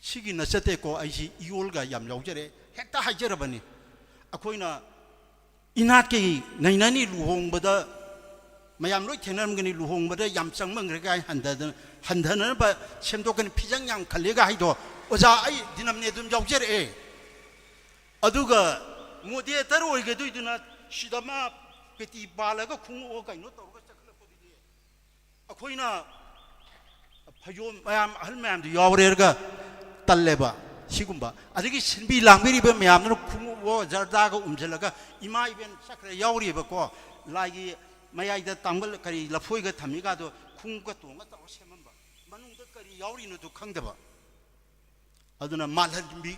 ꯁꯤꯒꯤ ꯅꯠꯆꯗꯦꯀꯣ, ꯑꯩꯁꯤ ꯏꯌꯣꯜꯒ ꯌꯥꯝ ꯌꯥꯎꯖꯔꯦ, ꯍꯦꯛꯇ ꯍꯥꯏꯖꯔꯕꯅꯤ꯫ ꯑꯩꯈꯣꯏꯅ ꯏꯅꯥꯠꯀꯤ ꯅꯩꯅꯅꯤ ꯂꯨꯍꯣꯡꯕꯗ, ꯃꯌꯥꯝ ꯂꯣꯏ ꯊꯦꯡꯅꯔꯝꯒꯅꯤ, ꯂꯨꯍꯣꯡꯕꯗ ꯌꯥꯝ ꯆꯪꯃꯟꯈ꯭ꯔꯦ ꯀꯥꯏ ꯍꯟꯊꯗꯅ, ꯍꯟꯊꯅꯅꯕ ꯁꯦꯝꯗꯣꯛꯀꯅꯤ, ꯐꯤꯖꯪ ꯌꯥꯝ ꯈꯜꯂꯦꯒ ꯍꯥꯏꯗꯣ, ꯑꯣꯖꯥ, ꯑꯩ ꯗꯤꯅꯝꯅꯦ ꯑꯗꯨꯝ ꯌꯥꯎꯖꯔꯛꯑꯦ꯫ ꯑꯗꯨꯒ ꯃꯣꯗꯦꯇꯔ ꯑꯣꯏꯒꯗꯣꯏꯗꯨꯅ ꯁꯤꯗ ꯃꯥ ꯄꯦꯇꯤ ꯄꯥꯜꯂꯒ ꯈꯣꯡꯎꯞ ꯀꯩꯅꯣ ꯇꯧꯔꯒ ꯆꯠꯈꯠꯂꯛꯄꯗꯨꯗꯤ ꯑꯩꯈꯣꯏꯅ ꯐꯩꯖꯣꯝ ꯃꯌꯥꯝ, ꯑꯍꯜ ꯃꯌꯥꯝꯗꯨ ꯌꯥꯎꯔꯦꯔꯒ ꯇꯜꯂꯦꯕ꯫ ꯁꯤꯒꯨꯝꯕ, ꯑꯗꯒꯤ ꯁꯤꯟꯕꯤ ꯂꯥꯡꯕꯤꯔꯤꯕ ꯃꯌꯥꯝꯗꯨꯅ ꯈꯣꯡꯎꯞ ꯖꯔꯗꯥꯒ ꯎꯝꯁꯤꯜꯂꯒ, "ꯏꯃꯥ ꯏꯕꯦꯟ ꯆꯠꯈ꯭ꯔꯦ" ꯌꯥꯎꯔꯤꯕꯀꯣ, ꯂꯥꯏꯒꯤ ꯃꯌꯥꯏꯗ ꯇꯥꯡꯕꯜ ꯀꯔꯤ ꯂꯐꯣꯏꯒ ꯊꯝꯃꯤꯒꯗꯣ ꯈꯣꯡꯎꯞꯀ ꯇꯣꯡꯉ ꯇꯧꯔ ꯁꯦꯝꯃꯝꯕ, ꯃꯅꯨꯡꯗ ꯀꯔꯤ ꯌꯥꯎꯔꯤꯅꯣꯗꯨ ꯈꯪꯗꯕ꯫ ꯑꯗꯨꯅ ꯃꯥꯜꯍꯟꯕꯤ꯫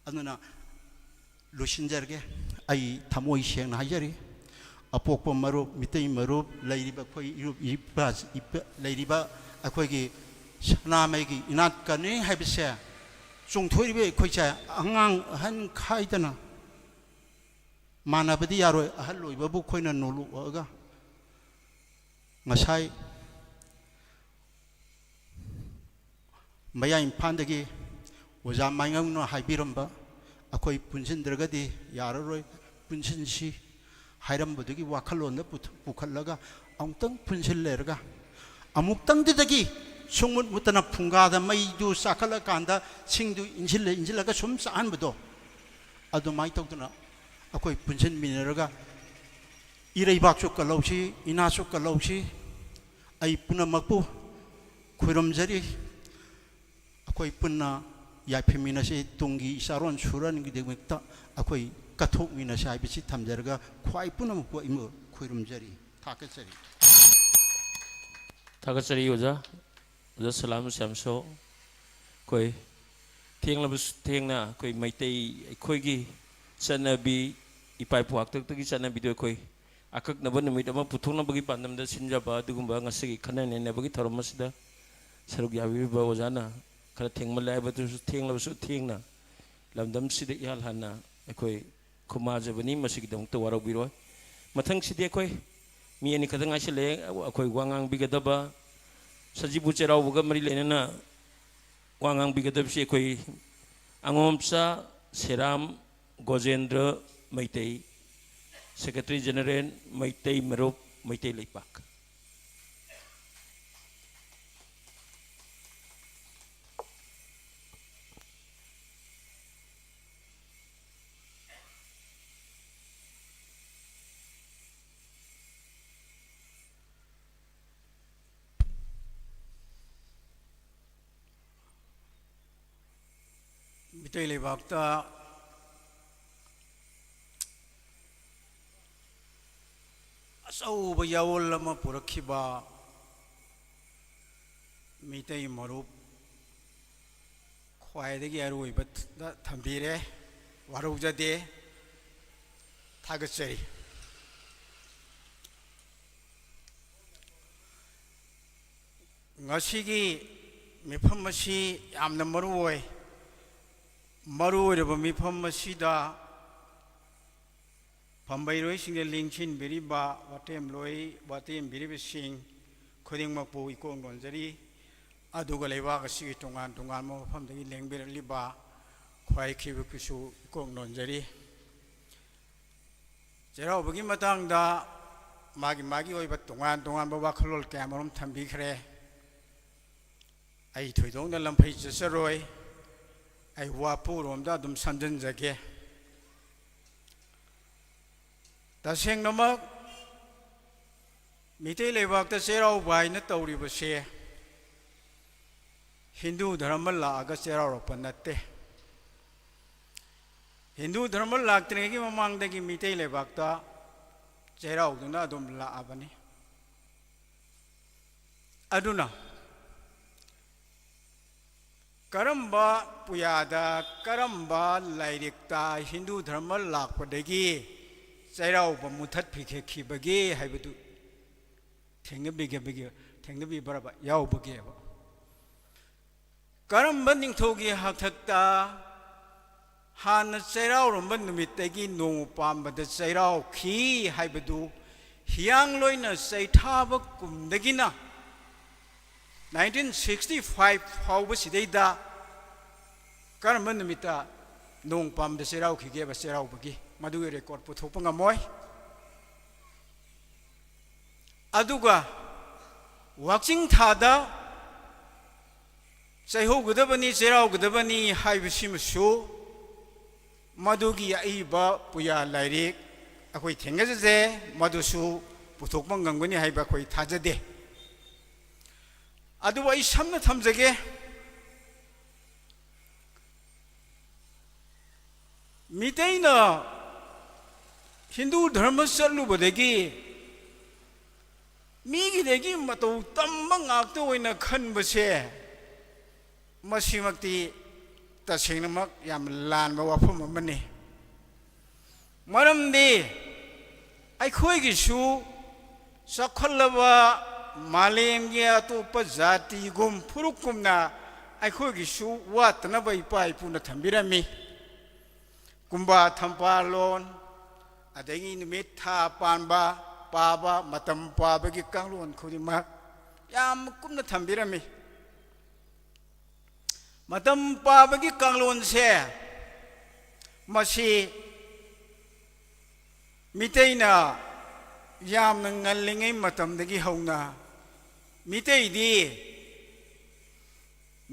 ꯑꯗꯨꯅ ꯂꯣꯏꯁꯤꯟꯖꯔꯒꯦ꯫ ꯑꯩ ꯊꯃꯣꯏ ꯁꯦꯡꯅ ꯍꯥꯏꯖꯔꯤ, ꯑꯄꯣꯛꯄ ꯃꯔꯨꯞ, ꯃꯤꯇꯩ ꯃꯔꯨꯞ, ꯂꯩꯔꯤꯕ ꯑꯩꯈꯣꯏ ꯏꯔꯨꯞ ꯏꯄꯥ, ꯏꯄꯥ, ꯂꯩꯔꯤꯕ ꯑꯩꯈꯣꯏꯒꯤ ꯁꯅꯥꯃꯍꯤꯒꯤ ꯏꯅꯥꯠ ꯀꯟꯅꯤ ꯍꯥꯏꯕꯁꯦ, ꯆꯣꯡꯊꯣꯛꯏꯕ ꯑꯩꯈꯣꯏꯁꯦ ꯑꯉꯥꯡ ꯑꯍꯟ ꯈꯥꯏꯗꯅ ꯃꯥꯟꯅꯕꯗꯤ ꯌꯥꯔꯣꯏ꯫ ꯑꯍꯜ ꯑꯣꯏꯕꯕꯨ ꯑꯩꯈꯣꯏꯅ ꯅꯣꯂꯨꯛꯑꯒ, ꯉꯁꯥꯏ ꯃꯌꯥꯏ ꯏꯝꯐꯥꯜꯗꯒꯤ ꯑꯣꯖꯥ ꯃꯥꯏꯉꯝꯅ ꯍꯥꯏꯕꯤꯔꯝꯕ, "ꯑꯩꯈꯣꯏ ꯄꯨꯟꯁꯤꯟꯗ꯭ꯔꯒꯗꯤ ꯌꯥꯔꯔꯣꯏ, ꯄꯨꯟꯁꯤꯟꯁꯤ" ꯍꯥꯏꯔꯝꯕꯗꯨꯒꯤ ꯋꯥꯈꯜꯂꯣꯟꯗ ꯄꯨꯊ-, ꯄꯨꯈꯠꯂꯒ ꯑꯃꯨꯛꯇꯪ ꯄꯨꯟꯁꯤꯜꯂꯦꯔꯒ, ꯑꯃꯨꯛꯇꯪꯗꯨꯗꯒꯤ ꯁꯨꯡꯃꯨꯠ ꯃꯨꯠꯇꯅ ꯐꯨꯡꯒꯥꯗ ꯃꯩꯗꯨ ꯆꯥꯈꯠꯂꯀꯥꯟꯗ ꯁꯤꯡꯗꯨ ꯏꯟꯁꯤꯜꯂ ꯏꯟꯁꯤꯜꯂꯒ ꯁꯨꯝ ꯆꯥꯍꯟꯕꯗꯣ, ꯑꯗꯨꯃꯥꯏꯅ ꯇꯧꯗꯅ ꯑꯩꯈꯣꯏ ꯄꯨꯟꯁꯤꯟꯃꯤꯟꯅꯔꯒ ꯏꯔꯩꯕꯥꯛꯁꯨ ꯀꯜꯍꯧꯁꯤ, ꯏꯅꯥꯠꯁꯨ ꯀꯜꯍꯧꯁꯤ꯫ ꯑꯩ ꯄꯨꯝꯅꯃꯛꯄꯨ ꯈꯨꯔꯨꯝꯖꯔꯤ꯫ ꯑꯩꯈꯣꯏ ꯄꯨꯟꯅ ꯌꯥꯏꯐꯃꯤꯟꯅꯁꯤ, ꯇꯨꯡꯒꯤ ꯏꯆꯥꯔꯣꯟ ꯁꯨꯔꯣꯟꯒꯤꯗꯃꯛꯇ ꯑꯩꯈꯣꯏ ꯀꯠꯊꯣꯛꯃꯤꯟꯅꯁꯤ ꯍꯥꯏꯕꯁꯤ ꯊꯝꯖꯔꯒ, ꯈ꯭ꯋꯥꯏ ꯄꯨꯝꯅꯃꯛꯄꯨ ꯑꯩ ꯈꯨꯔꯨꯝꯖꯔꯤ꯫ ꯊꯥꯒꯠꯆꯔꯤ꯫ ꯊꯥꯒꯠꯆꯔꯤ ꯑꯣꯖꯥ꯫ ꯑꯣꯖꯥ ꯁꯂꯥꯝ ꯁ꯭ꯌꯥꯝꯁꯣ꯫ ꯑꯩꯈꯣꯏ ꯊꯦꯡꯂꯕꯁꯨ ꯊꯦꯡꯅ ꯑꯩꯈꯣꯏ ꯃꯩꯇꯩ, ꯑꯩꯈꯣꯏꯒꯤ ꯆꯠꯅꯕꯤ, ꯏꯄꯥ ꯏꯄꯨ ꯍꯥꯛꯇꯛꯇꯒꯤ ꯆꯠꯅꯕꯤꯗꯨ ꯑꯩꯈꯣꯏ ꯑꯀꯛꯅꯕ ꯅꯨꯃꯤꯠ ꯑꯃ ꯄꯨꯊꯣꯛꯅꯕꯒꯤ ꯄꯥꯟꯗꯝꯗ ꯁꯤꯟꯖꯕ ꯑꯗꯨꯒꯨꯝꯕ ꯉꯁꯤꯒꯤ ꯈꯟꯅ ꯅꯩꯅꯕꯒꯤ ꯊꯧꯔꯝ ꯑꯁꯤꯗ ꯁꯔꯨꯛ ꯌꯥꯕꯤꯔꯤꯕ ꯑꯣꯖꯥꯅ ꯈꯔ ꯊꯦꯡꯃꯜꯂꯦ ꯍꯥꯏꯕꯗꯨꯁꯨ, ꯊꯦꯡꯂꯕꯁꯨ ꯊꯦꯡꯅ ꯂꯝꯗꯝꯁꯤꯗ ꯏꯍꯥꯟ ꯍꯥꯟꯅ ꯑꯩꯈꯣꯏ ꯈꯨꯃꯥꯖꯕꯅꯤ, ꯃꯁꯤꯒꯤꯗꯃꯛꯇ ꯋꯥꯔꯧꯕꯤꯔꯣꯏ꯫ ꯃꯊꯪꯁꯤꯗꯤ ꯑꯩꯈꯣꯏ ꯃꯤ ꯑꯅꯤꯈꯛꯇ ꯉꯥꯏꯁꯤꯜꯂꯛꯑꯦ꯫ ꯑꯩꯈꯣꯏ ꯋꯥ ꯉꯥꯡꯕꯤꯒꯗꯕ ꯁꯖꯤꯕꯨ ꯆꯩꯔꯥꯎꯕꯒ ꯃꯔꯤ ꯂꯩꯅꯅ ꯋꯥ ꯉꯥꯡꯕꯤꯒꯗꯕꯁꯤ ꯑꯩꯈꯣꯏ ꯑꯉꯣꯝꯆꯥ ꯁꯦꯔꯥꯝ ꯒꯣꯖꯦꯟꯗ꯭ꯔ ꯃꯩꯇꯩ, ꯁꯦꯀ꯭ꯔꯦꯇꯔꯤ ꯖꯦꯅꯔꯦꯜ, ꯃꯩꯇꯩ ꯃꯔꯨꯞ, ꯃꯩꯇꯩ ꯂꯩꯄꯥꯛ꯫ ꯃꯤꯇꯩ ꯂꯩꯕꯥꯛꯇ ꯑꯆꯧꯕ ꯌꯥꯑꯣꯜ ꯑꯃ ꯄꯨꯔꯛꯈꯤꯕ ꯃꯤꯇꯩ ꯃꯔꯨꯞ ꯈ꯭ꯋꯥꯏꯗꯒꯤ ꯑꯔꯣꯏꯕꯗ ꯊꯝꯕꯤꯔꯦ꯫ ꯋꯥꯔꯧꯖꯗꯦ, ꯊꯥꯒꯠꯆꯔꯤ꯫ ꯉꯁꯤꯒꯤ ꯃꯤꯐꯝ ꯑꯁꯤ ꯌꯥꯝꯅ ꯃꯔꯨ ꯑꯣꯏ꯫ ꯃꯔꯨ ꯑꯣꯏꯔꯕ ꯃꯤꯐꯝ ꯑꯁꯤꯗ ꯐꯝꯕꯩꯔꯣꯏꯁꯤꯡꯗ ꯂꯦꯡꯁꯤꯟꯕꯤꯔꯤꯕ ꯋꯥꯇꯦꯝꯂꯣꯏ, ꯋꯥꯇꯦꯝꯕꯤꯔꯤꯕꯁꯤꯡ ꯈꯨꯗꯤꯡꯃꯛꯄꯨ ꯏꯀꯣꯛ ꯅꯣꯟꯖꯔꯤ꯫ ꯑꯗꯨꯒ ꯂꯩꯕꯥꯛ ꯑꯁꯤꯒꯤ ꯇꯣꯉꯥꯟ ꯇꯣꯉꯥꯟꯕ ꯃꯐꯝꯗꯒꯤ ꯂꯦꯡꯕꯤꯔꯛꯂꯤꯕ ꯈ꯭ꯋꯥꯏꯈꯤꯕꯒꯤꯁꯨ ꯏꯀꯣꯛ ꯅꯣꯟꯖꯔꯤ꯫ ꯆꯩꯔꯥꯎꯕꯒꯤ ꯃꯇꯥꯡꯗ ꯃꯥꯒꯤ ꯃꯥꯒꯤ ꯑꯣꯏꯕ ꯇꯣꯉꯥꯟ ꯇꯣꯉꯥꯟꯕ ꯋꯥꯈꯜꯂꯣꯟ ꯀꯌꯥ ꯃꯔꯨꯝ ꯊꯝꯕꯤꯈ꯭ꯔꯦ꯫ ꯑꯩ ꯊꯣꯏꯗꯣꯛꯅ ꯂꯝꯐꯩ ꯆꯠꯆꯔꯣꯏ꯫ ꯑꯩ ꯋꯥꯄꯨꯔꯣꯝꯗ ꯑꯗꯨꯝ ꯁꯝꯖꯤꯟꯖꯒꯦ꯫ ꯇꯁꯦꯡꯅꯃꯛ ꯃꯤꯇꯩ ꯂꯩꯕꯥꯛꯇ ꯆꯩꯔꯥꯎꯕ ꯍꯥꯏꯅ ꯇꯧꯔꯤꯕꯁꯦ ꯍꯤꯟꯗꯨ ꯙꯔꯃ ꯂꯥꯛꯑꯒ ꯆꯩꯔꯥꯎꯔꯛꯄ ꯅꯠꯇꯦ꯫ ꯍꯤꯟꯗꯨ ꯙꯔꯃ ꯂꯥꯛꯇ꯭ꯔꯤꯉꯩꯒꯤ ꯃꯃꯥꯡꯗꯒꯤ ꯃꯤꯇꯩ ꯂꯩꯕꯥꯛꯇ ꯆꯩꯔꯥꯎꯗꯨꯅ ꯑꯗꯨꯝ ꯂꯥꯛꯑꯕꯅꯤ꯫ ꯑꯗꯨꯅ ꯀꯔꯝꯕ ꯄꯨꯌꯥꯗ, ꯀꯔꯝꯕ ꯂꯥꯏꯔꯤꯛꯇ ꯍꯤꯟꯗꯨ ꯙꯔꯃ ꯂꯥꯛꯄꯗꯒꯤ ꯆꯩꯔꯥꯎꯕ ꯃꯨꯊꯠꯄꯤꯈꯤꯕꯒꯦ ꯍꯥꯏꯕꯗꯨ ꯊꯦꯡꯅꯕꯤꯒ-, ꯊꯦꯡꯅꯕꯤꯕ꯭ꯔꯕ? ꯌꯥꯎꯕꯒꯦꯕ? ꯀꯔꯝꯕ ꯅꯤꯡꯊꯧꯒꯤ ꯍꯥꯛꯇꯛꯇ ꯍꯥꯟꯅ ꯆꯩꯔꯥꯎꯔꯝꯕ ꯅꯨꯃꯤꯠꯇꯒꯤ ꯅꯣꯡꯃ ꯄꯥꯟꯕꯗ ꯆꯩꯔꯥꯎꯈꯤ ꯍꯥꯏꯕꯗꯨ ꯍꯤꯌꯥꯡꯂꯣꯏꯅ ꯆꯩꯊꯥꯕ ꯀꯨꯝꯗꯒꯤꯅ nineteen sixty five ꯐꯥꯎꯕꯁꯤꯗꯩꯗ ꯀꯔꯝꯕ ꯅꯨꯃꯤꯠꯇ ꯅꯣꯡ ꯄꯥꯟꯕꯗ ꯆꯩꯔꯥꯎꯈꯤꯒꯦꯕ? ꯆꯩꯔꯥꯎꯕꯒꯤ ꯃꯗꯨꯒꯤ record ꯄꯨꯊꯣꯛꯄ ꯉꯝꯃꯣꯏ꯫ ꯑꯗꯨꯒ ꯋꯥꯛꯆꯤꯡ ꯊꯥꯗ ꯆꯩꯍꯧꯒꯗꯕꯅꯤ, ꯆꯩꯔꯥꯎꯒꯗꯕꯅꯤ ꯍꯥꯏꯕꯁꯤꯃꯁꯨ ꯃꯗꯨꯒꯤ ꯑꯏꯕ ꯄꯨꯌꯥ ꯂꯥꯏꯔꯤꯛ ꯑꯩꯈꯣꯏ ꯊꯦꯡꯅꯖꯗꯦ, ꯃꯗꯨꯁꯨ ꯄꯨꯊꯣꯛꯄ ꯉꯝꯒꯅꯤ ꯍꯥꯏꯕ ꯑꯩꯈꯣꯏ ꯊꯥꯖꯗꯦ꯫ ꯑꯗꯨꯕꯨ ꯑꯩ ꯁꯝꯅ ꯊꯝꯖꯒꯦ, ꯃꯤꯇꯩꯅ ꯍꯤꯟꯗꯨ ꯙꯔꯃ ꯆꯠꯂꯨꯕꯗꯒꯤ ꯃꯤꯒꯤꯗꯒꯤ ꯃꯇꯧ ꯇꯝꯕ ꯉꯥꯛꯇ ꯑꯣꯏꯅ ꯈꯟꯕꯁꯦ, ꯃꯁꯤꯃꯛꯇꯤ ꯇꯁꯦꯡꯅꯃꯛ ꯌꯥꯝ ꯂꯥꯟꯕ ꯋꯥꯐꯝ ꯑꯃꯅꯤ꯫ ꯃꯔꯝꯗꯤ ꯑꯩꯈꯣꯏꯒꯤꯁꯨ ꯆꯥꯎꯈꯠꯂꯕ ꯃꯥꯂꯦꯝꯒꯤ ꯑꯇꯣꯞꯄ ꯖꯥꯇꯤꯒꯨꯝ ꯐꯨꯔꯨꯞꯀꯨꯝꯅ ꯑꯩꯈꯣꯏꯒꯤꯁꯨ ꯋꯥꯠꯇꯅꯕ ꯏꯄꯥ ꯏꯄꯨꯅ ꯊꯝꯕꯤꯔꯝꯃꯤ꯫ ꯀꯨꯝꯕꯥ ꯊꯝꯄꯥꯂꯣꯟ, ꯑꯗꯒꯤ ꯅꯨꯃꯤꯠ ꯊꯥ ꯄꯥꯟꯕ, ꯄꯥꯕ, ꯃꯇꯝ ꯄꯥꯕꯒꯤ ꯀꯥꯡꯂꯣꯟ ꯈꯨꯗꯤꯡꯃꯛ ꯌꯥꯝ ꯀꯨꯞꯅ ꯊꯝꯕꯤꯔꯝꯃꯤ꯫ ꯃꯇꯝ ꯄꯥꯕꯒꯤ ꯀꯥꯡꯂꯣꯟꯁꯦ ꯃꯁꯤ ꯃꯤꯇꯩꯅ ꯌꯥꯝꯅ ꯉꯜꯂꯤꯉꯩ ꯃꯇꯝꯗꯒꯤ ꯍꯧꯅ ꯃꯤꯇꯩꯗꯤ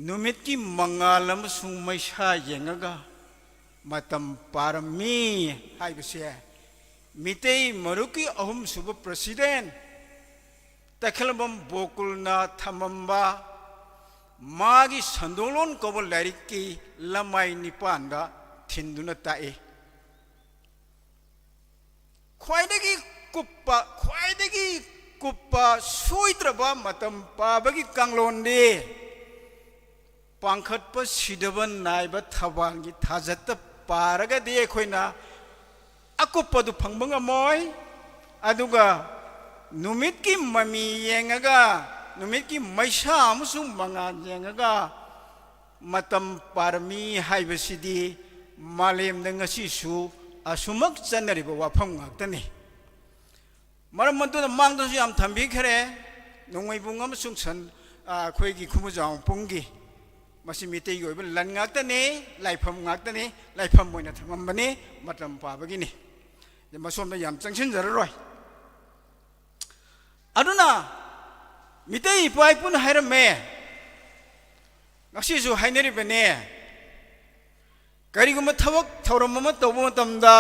ꯅꯨꯃꯤꯠꯀꯤ ꯃꯉꯥꯜ ꯑꯃꯁꯨꯡ ꯃꯩꯁꯥ ꯌꯦꯡꯉꯒ ꯃꯇꯝ ꯄꯥꯔꯝꯃꯤ ꯍꯥꯏꯕꯁꯦ ꯃꯤꯇꯩ ꯃꯔꯨꯞꯀꯤ ꯑꯍꯨꯝꯁꯨꯕ president ꯇꯈꯦꯜꯕꯝ ꯕꯣꯀꯨꯜꯅ ꯊꯝꯃꯝꯕ ꯃꯥꯒꯤ ꯁꯟꯗꯣꯡꯂꯣꯟ ꯀꯧꯕ ꯂꯥꯏꯔꯤꯛꯀꯤ ꯂꯃꯥꯏ ꯅꯤꯄꯥꯟꯗ ꯊꯤꯟꯗꯨꯅ ꯇꯥꯛꯏ꯫ ꯈ꯭ꯋꯥꯏꯗꯒꯤ ꯀꯨꯞꯄ, ꯈ꯭ꯋꯥꯏꯗꯒꯤ ꯀꯨꯞꯄ ꯁꯣꯏꯗ꯭ꯔꯕ ꯃꯇꯝ ꯄꯥꯕꯒꯤ ꯀꯥꯡꯂꯣꯟꯗꯤ ꯄꯥꯡꯈꯠꯄ ꯁꯤꯗꯕ ꯅꯥꯏꯕ ꯊꯧꯕꯥꯜꯒꯤ ꯊꯥꯖꯠꯇ ꯄꯥꯔꯒꯗꯤ ꯑꯩꯈꯣꯏꯅ ꯑꯀꯨꯞꯄꯗꯨ ꯐꯪꯕ ꯉꯝꯃꯣꯏ꯫ ꯑꯗꯨꯒ ꯅꯨꯃꯤꯠꯀꯤ ꯃꯃꯤ ꯌꯦꯡꯉꯒ, ꯅꯨꯃꯤꯠꯀꯤ ꯃꯩꯁꯥ ꯑꯃꯁꯨꯡ ꯃꯉꯥꯜ ꯌꯦꯡꯉꯒ ꯃꯇꯝ ꯄꯥꯔꯝꯃꯤ ꯍꯥꯏꯕꯁꯤꯗꯤ ꯃꯥꯂꯦꯝꯗ ꯉꯁꯤꯁꯨ ꯑꯁꯨꯃꯛ ꯆꯠꯅꯔꯤꯕ ꯋꯥꯐꯝ ꯉꯥꯛꯇꯅꯤ꯫ ꯃꯔꯝ ꯑꯗꯨꯅ ꯃꯥꯡꯗꯁꯨ ꯌꯥꯝ ꯊꯝꯕꯤꯈ꯭ꯔꯦ, ꯅꯣꯡꯃꯩꯕꯨꯡ ꯑꯃꯁꯨꯡ ꯁꯟ, ꯑ, ꯑꯩꯈꯣꯏꯒꯤ ꯈꯨꯃꯨꯖꯥꯎ ꯄꯨꯡꯒꯤ, ꯃꯁꯤ ꯃꯤꯇꯩꯒꯤ ꯑꯣꯏꯕ ꯂꯟ ꯉꯥꯛꯇꯅꯤ, ꯂꯥꯏꯐꯝ ꯉꯥꯛꯇꯅꯤ, ꯂꯥꯏꯐꯝ ꯑꯣꯏꯅ ꯊꯝꯃꯝꯕꯅꯤ, ꯃꯇꯝ ꯄꯥꯕꯒꯤꯅꯤ꯫ ꯃꯁꯣꯝꯗ ꯌꯥꯝ ꯆꯪꯁꯤꯟꯖꯔꯔꯣꯏ꯫ ꯑꯗꯨꯅ ꯃꯤꯇꯩ ꯏꯄꯥ ꯏꯄꯨꯅ ꯍꯥꯏꯔꯝꯃꯦ, ꯉꯁꯤꯁꯨ ꯍꯥꯏꯅꯔꯤꯕꯅꯦ, ꯀꯔꯤꯒꯨꯝꯕ ꯊꯕꯛ ꯊꯧꯔꯝ ꯑꯃ ꯇꯧꯕ ꯃꯇꯝꯗ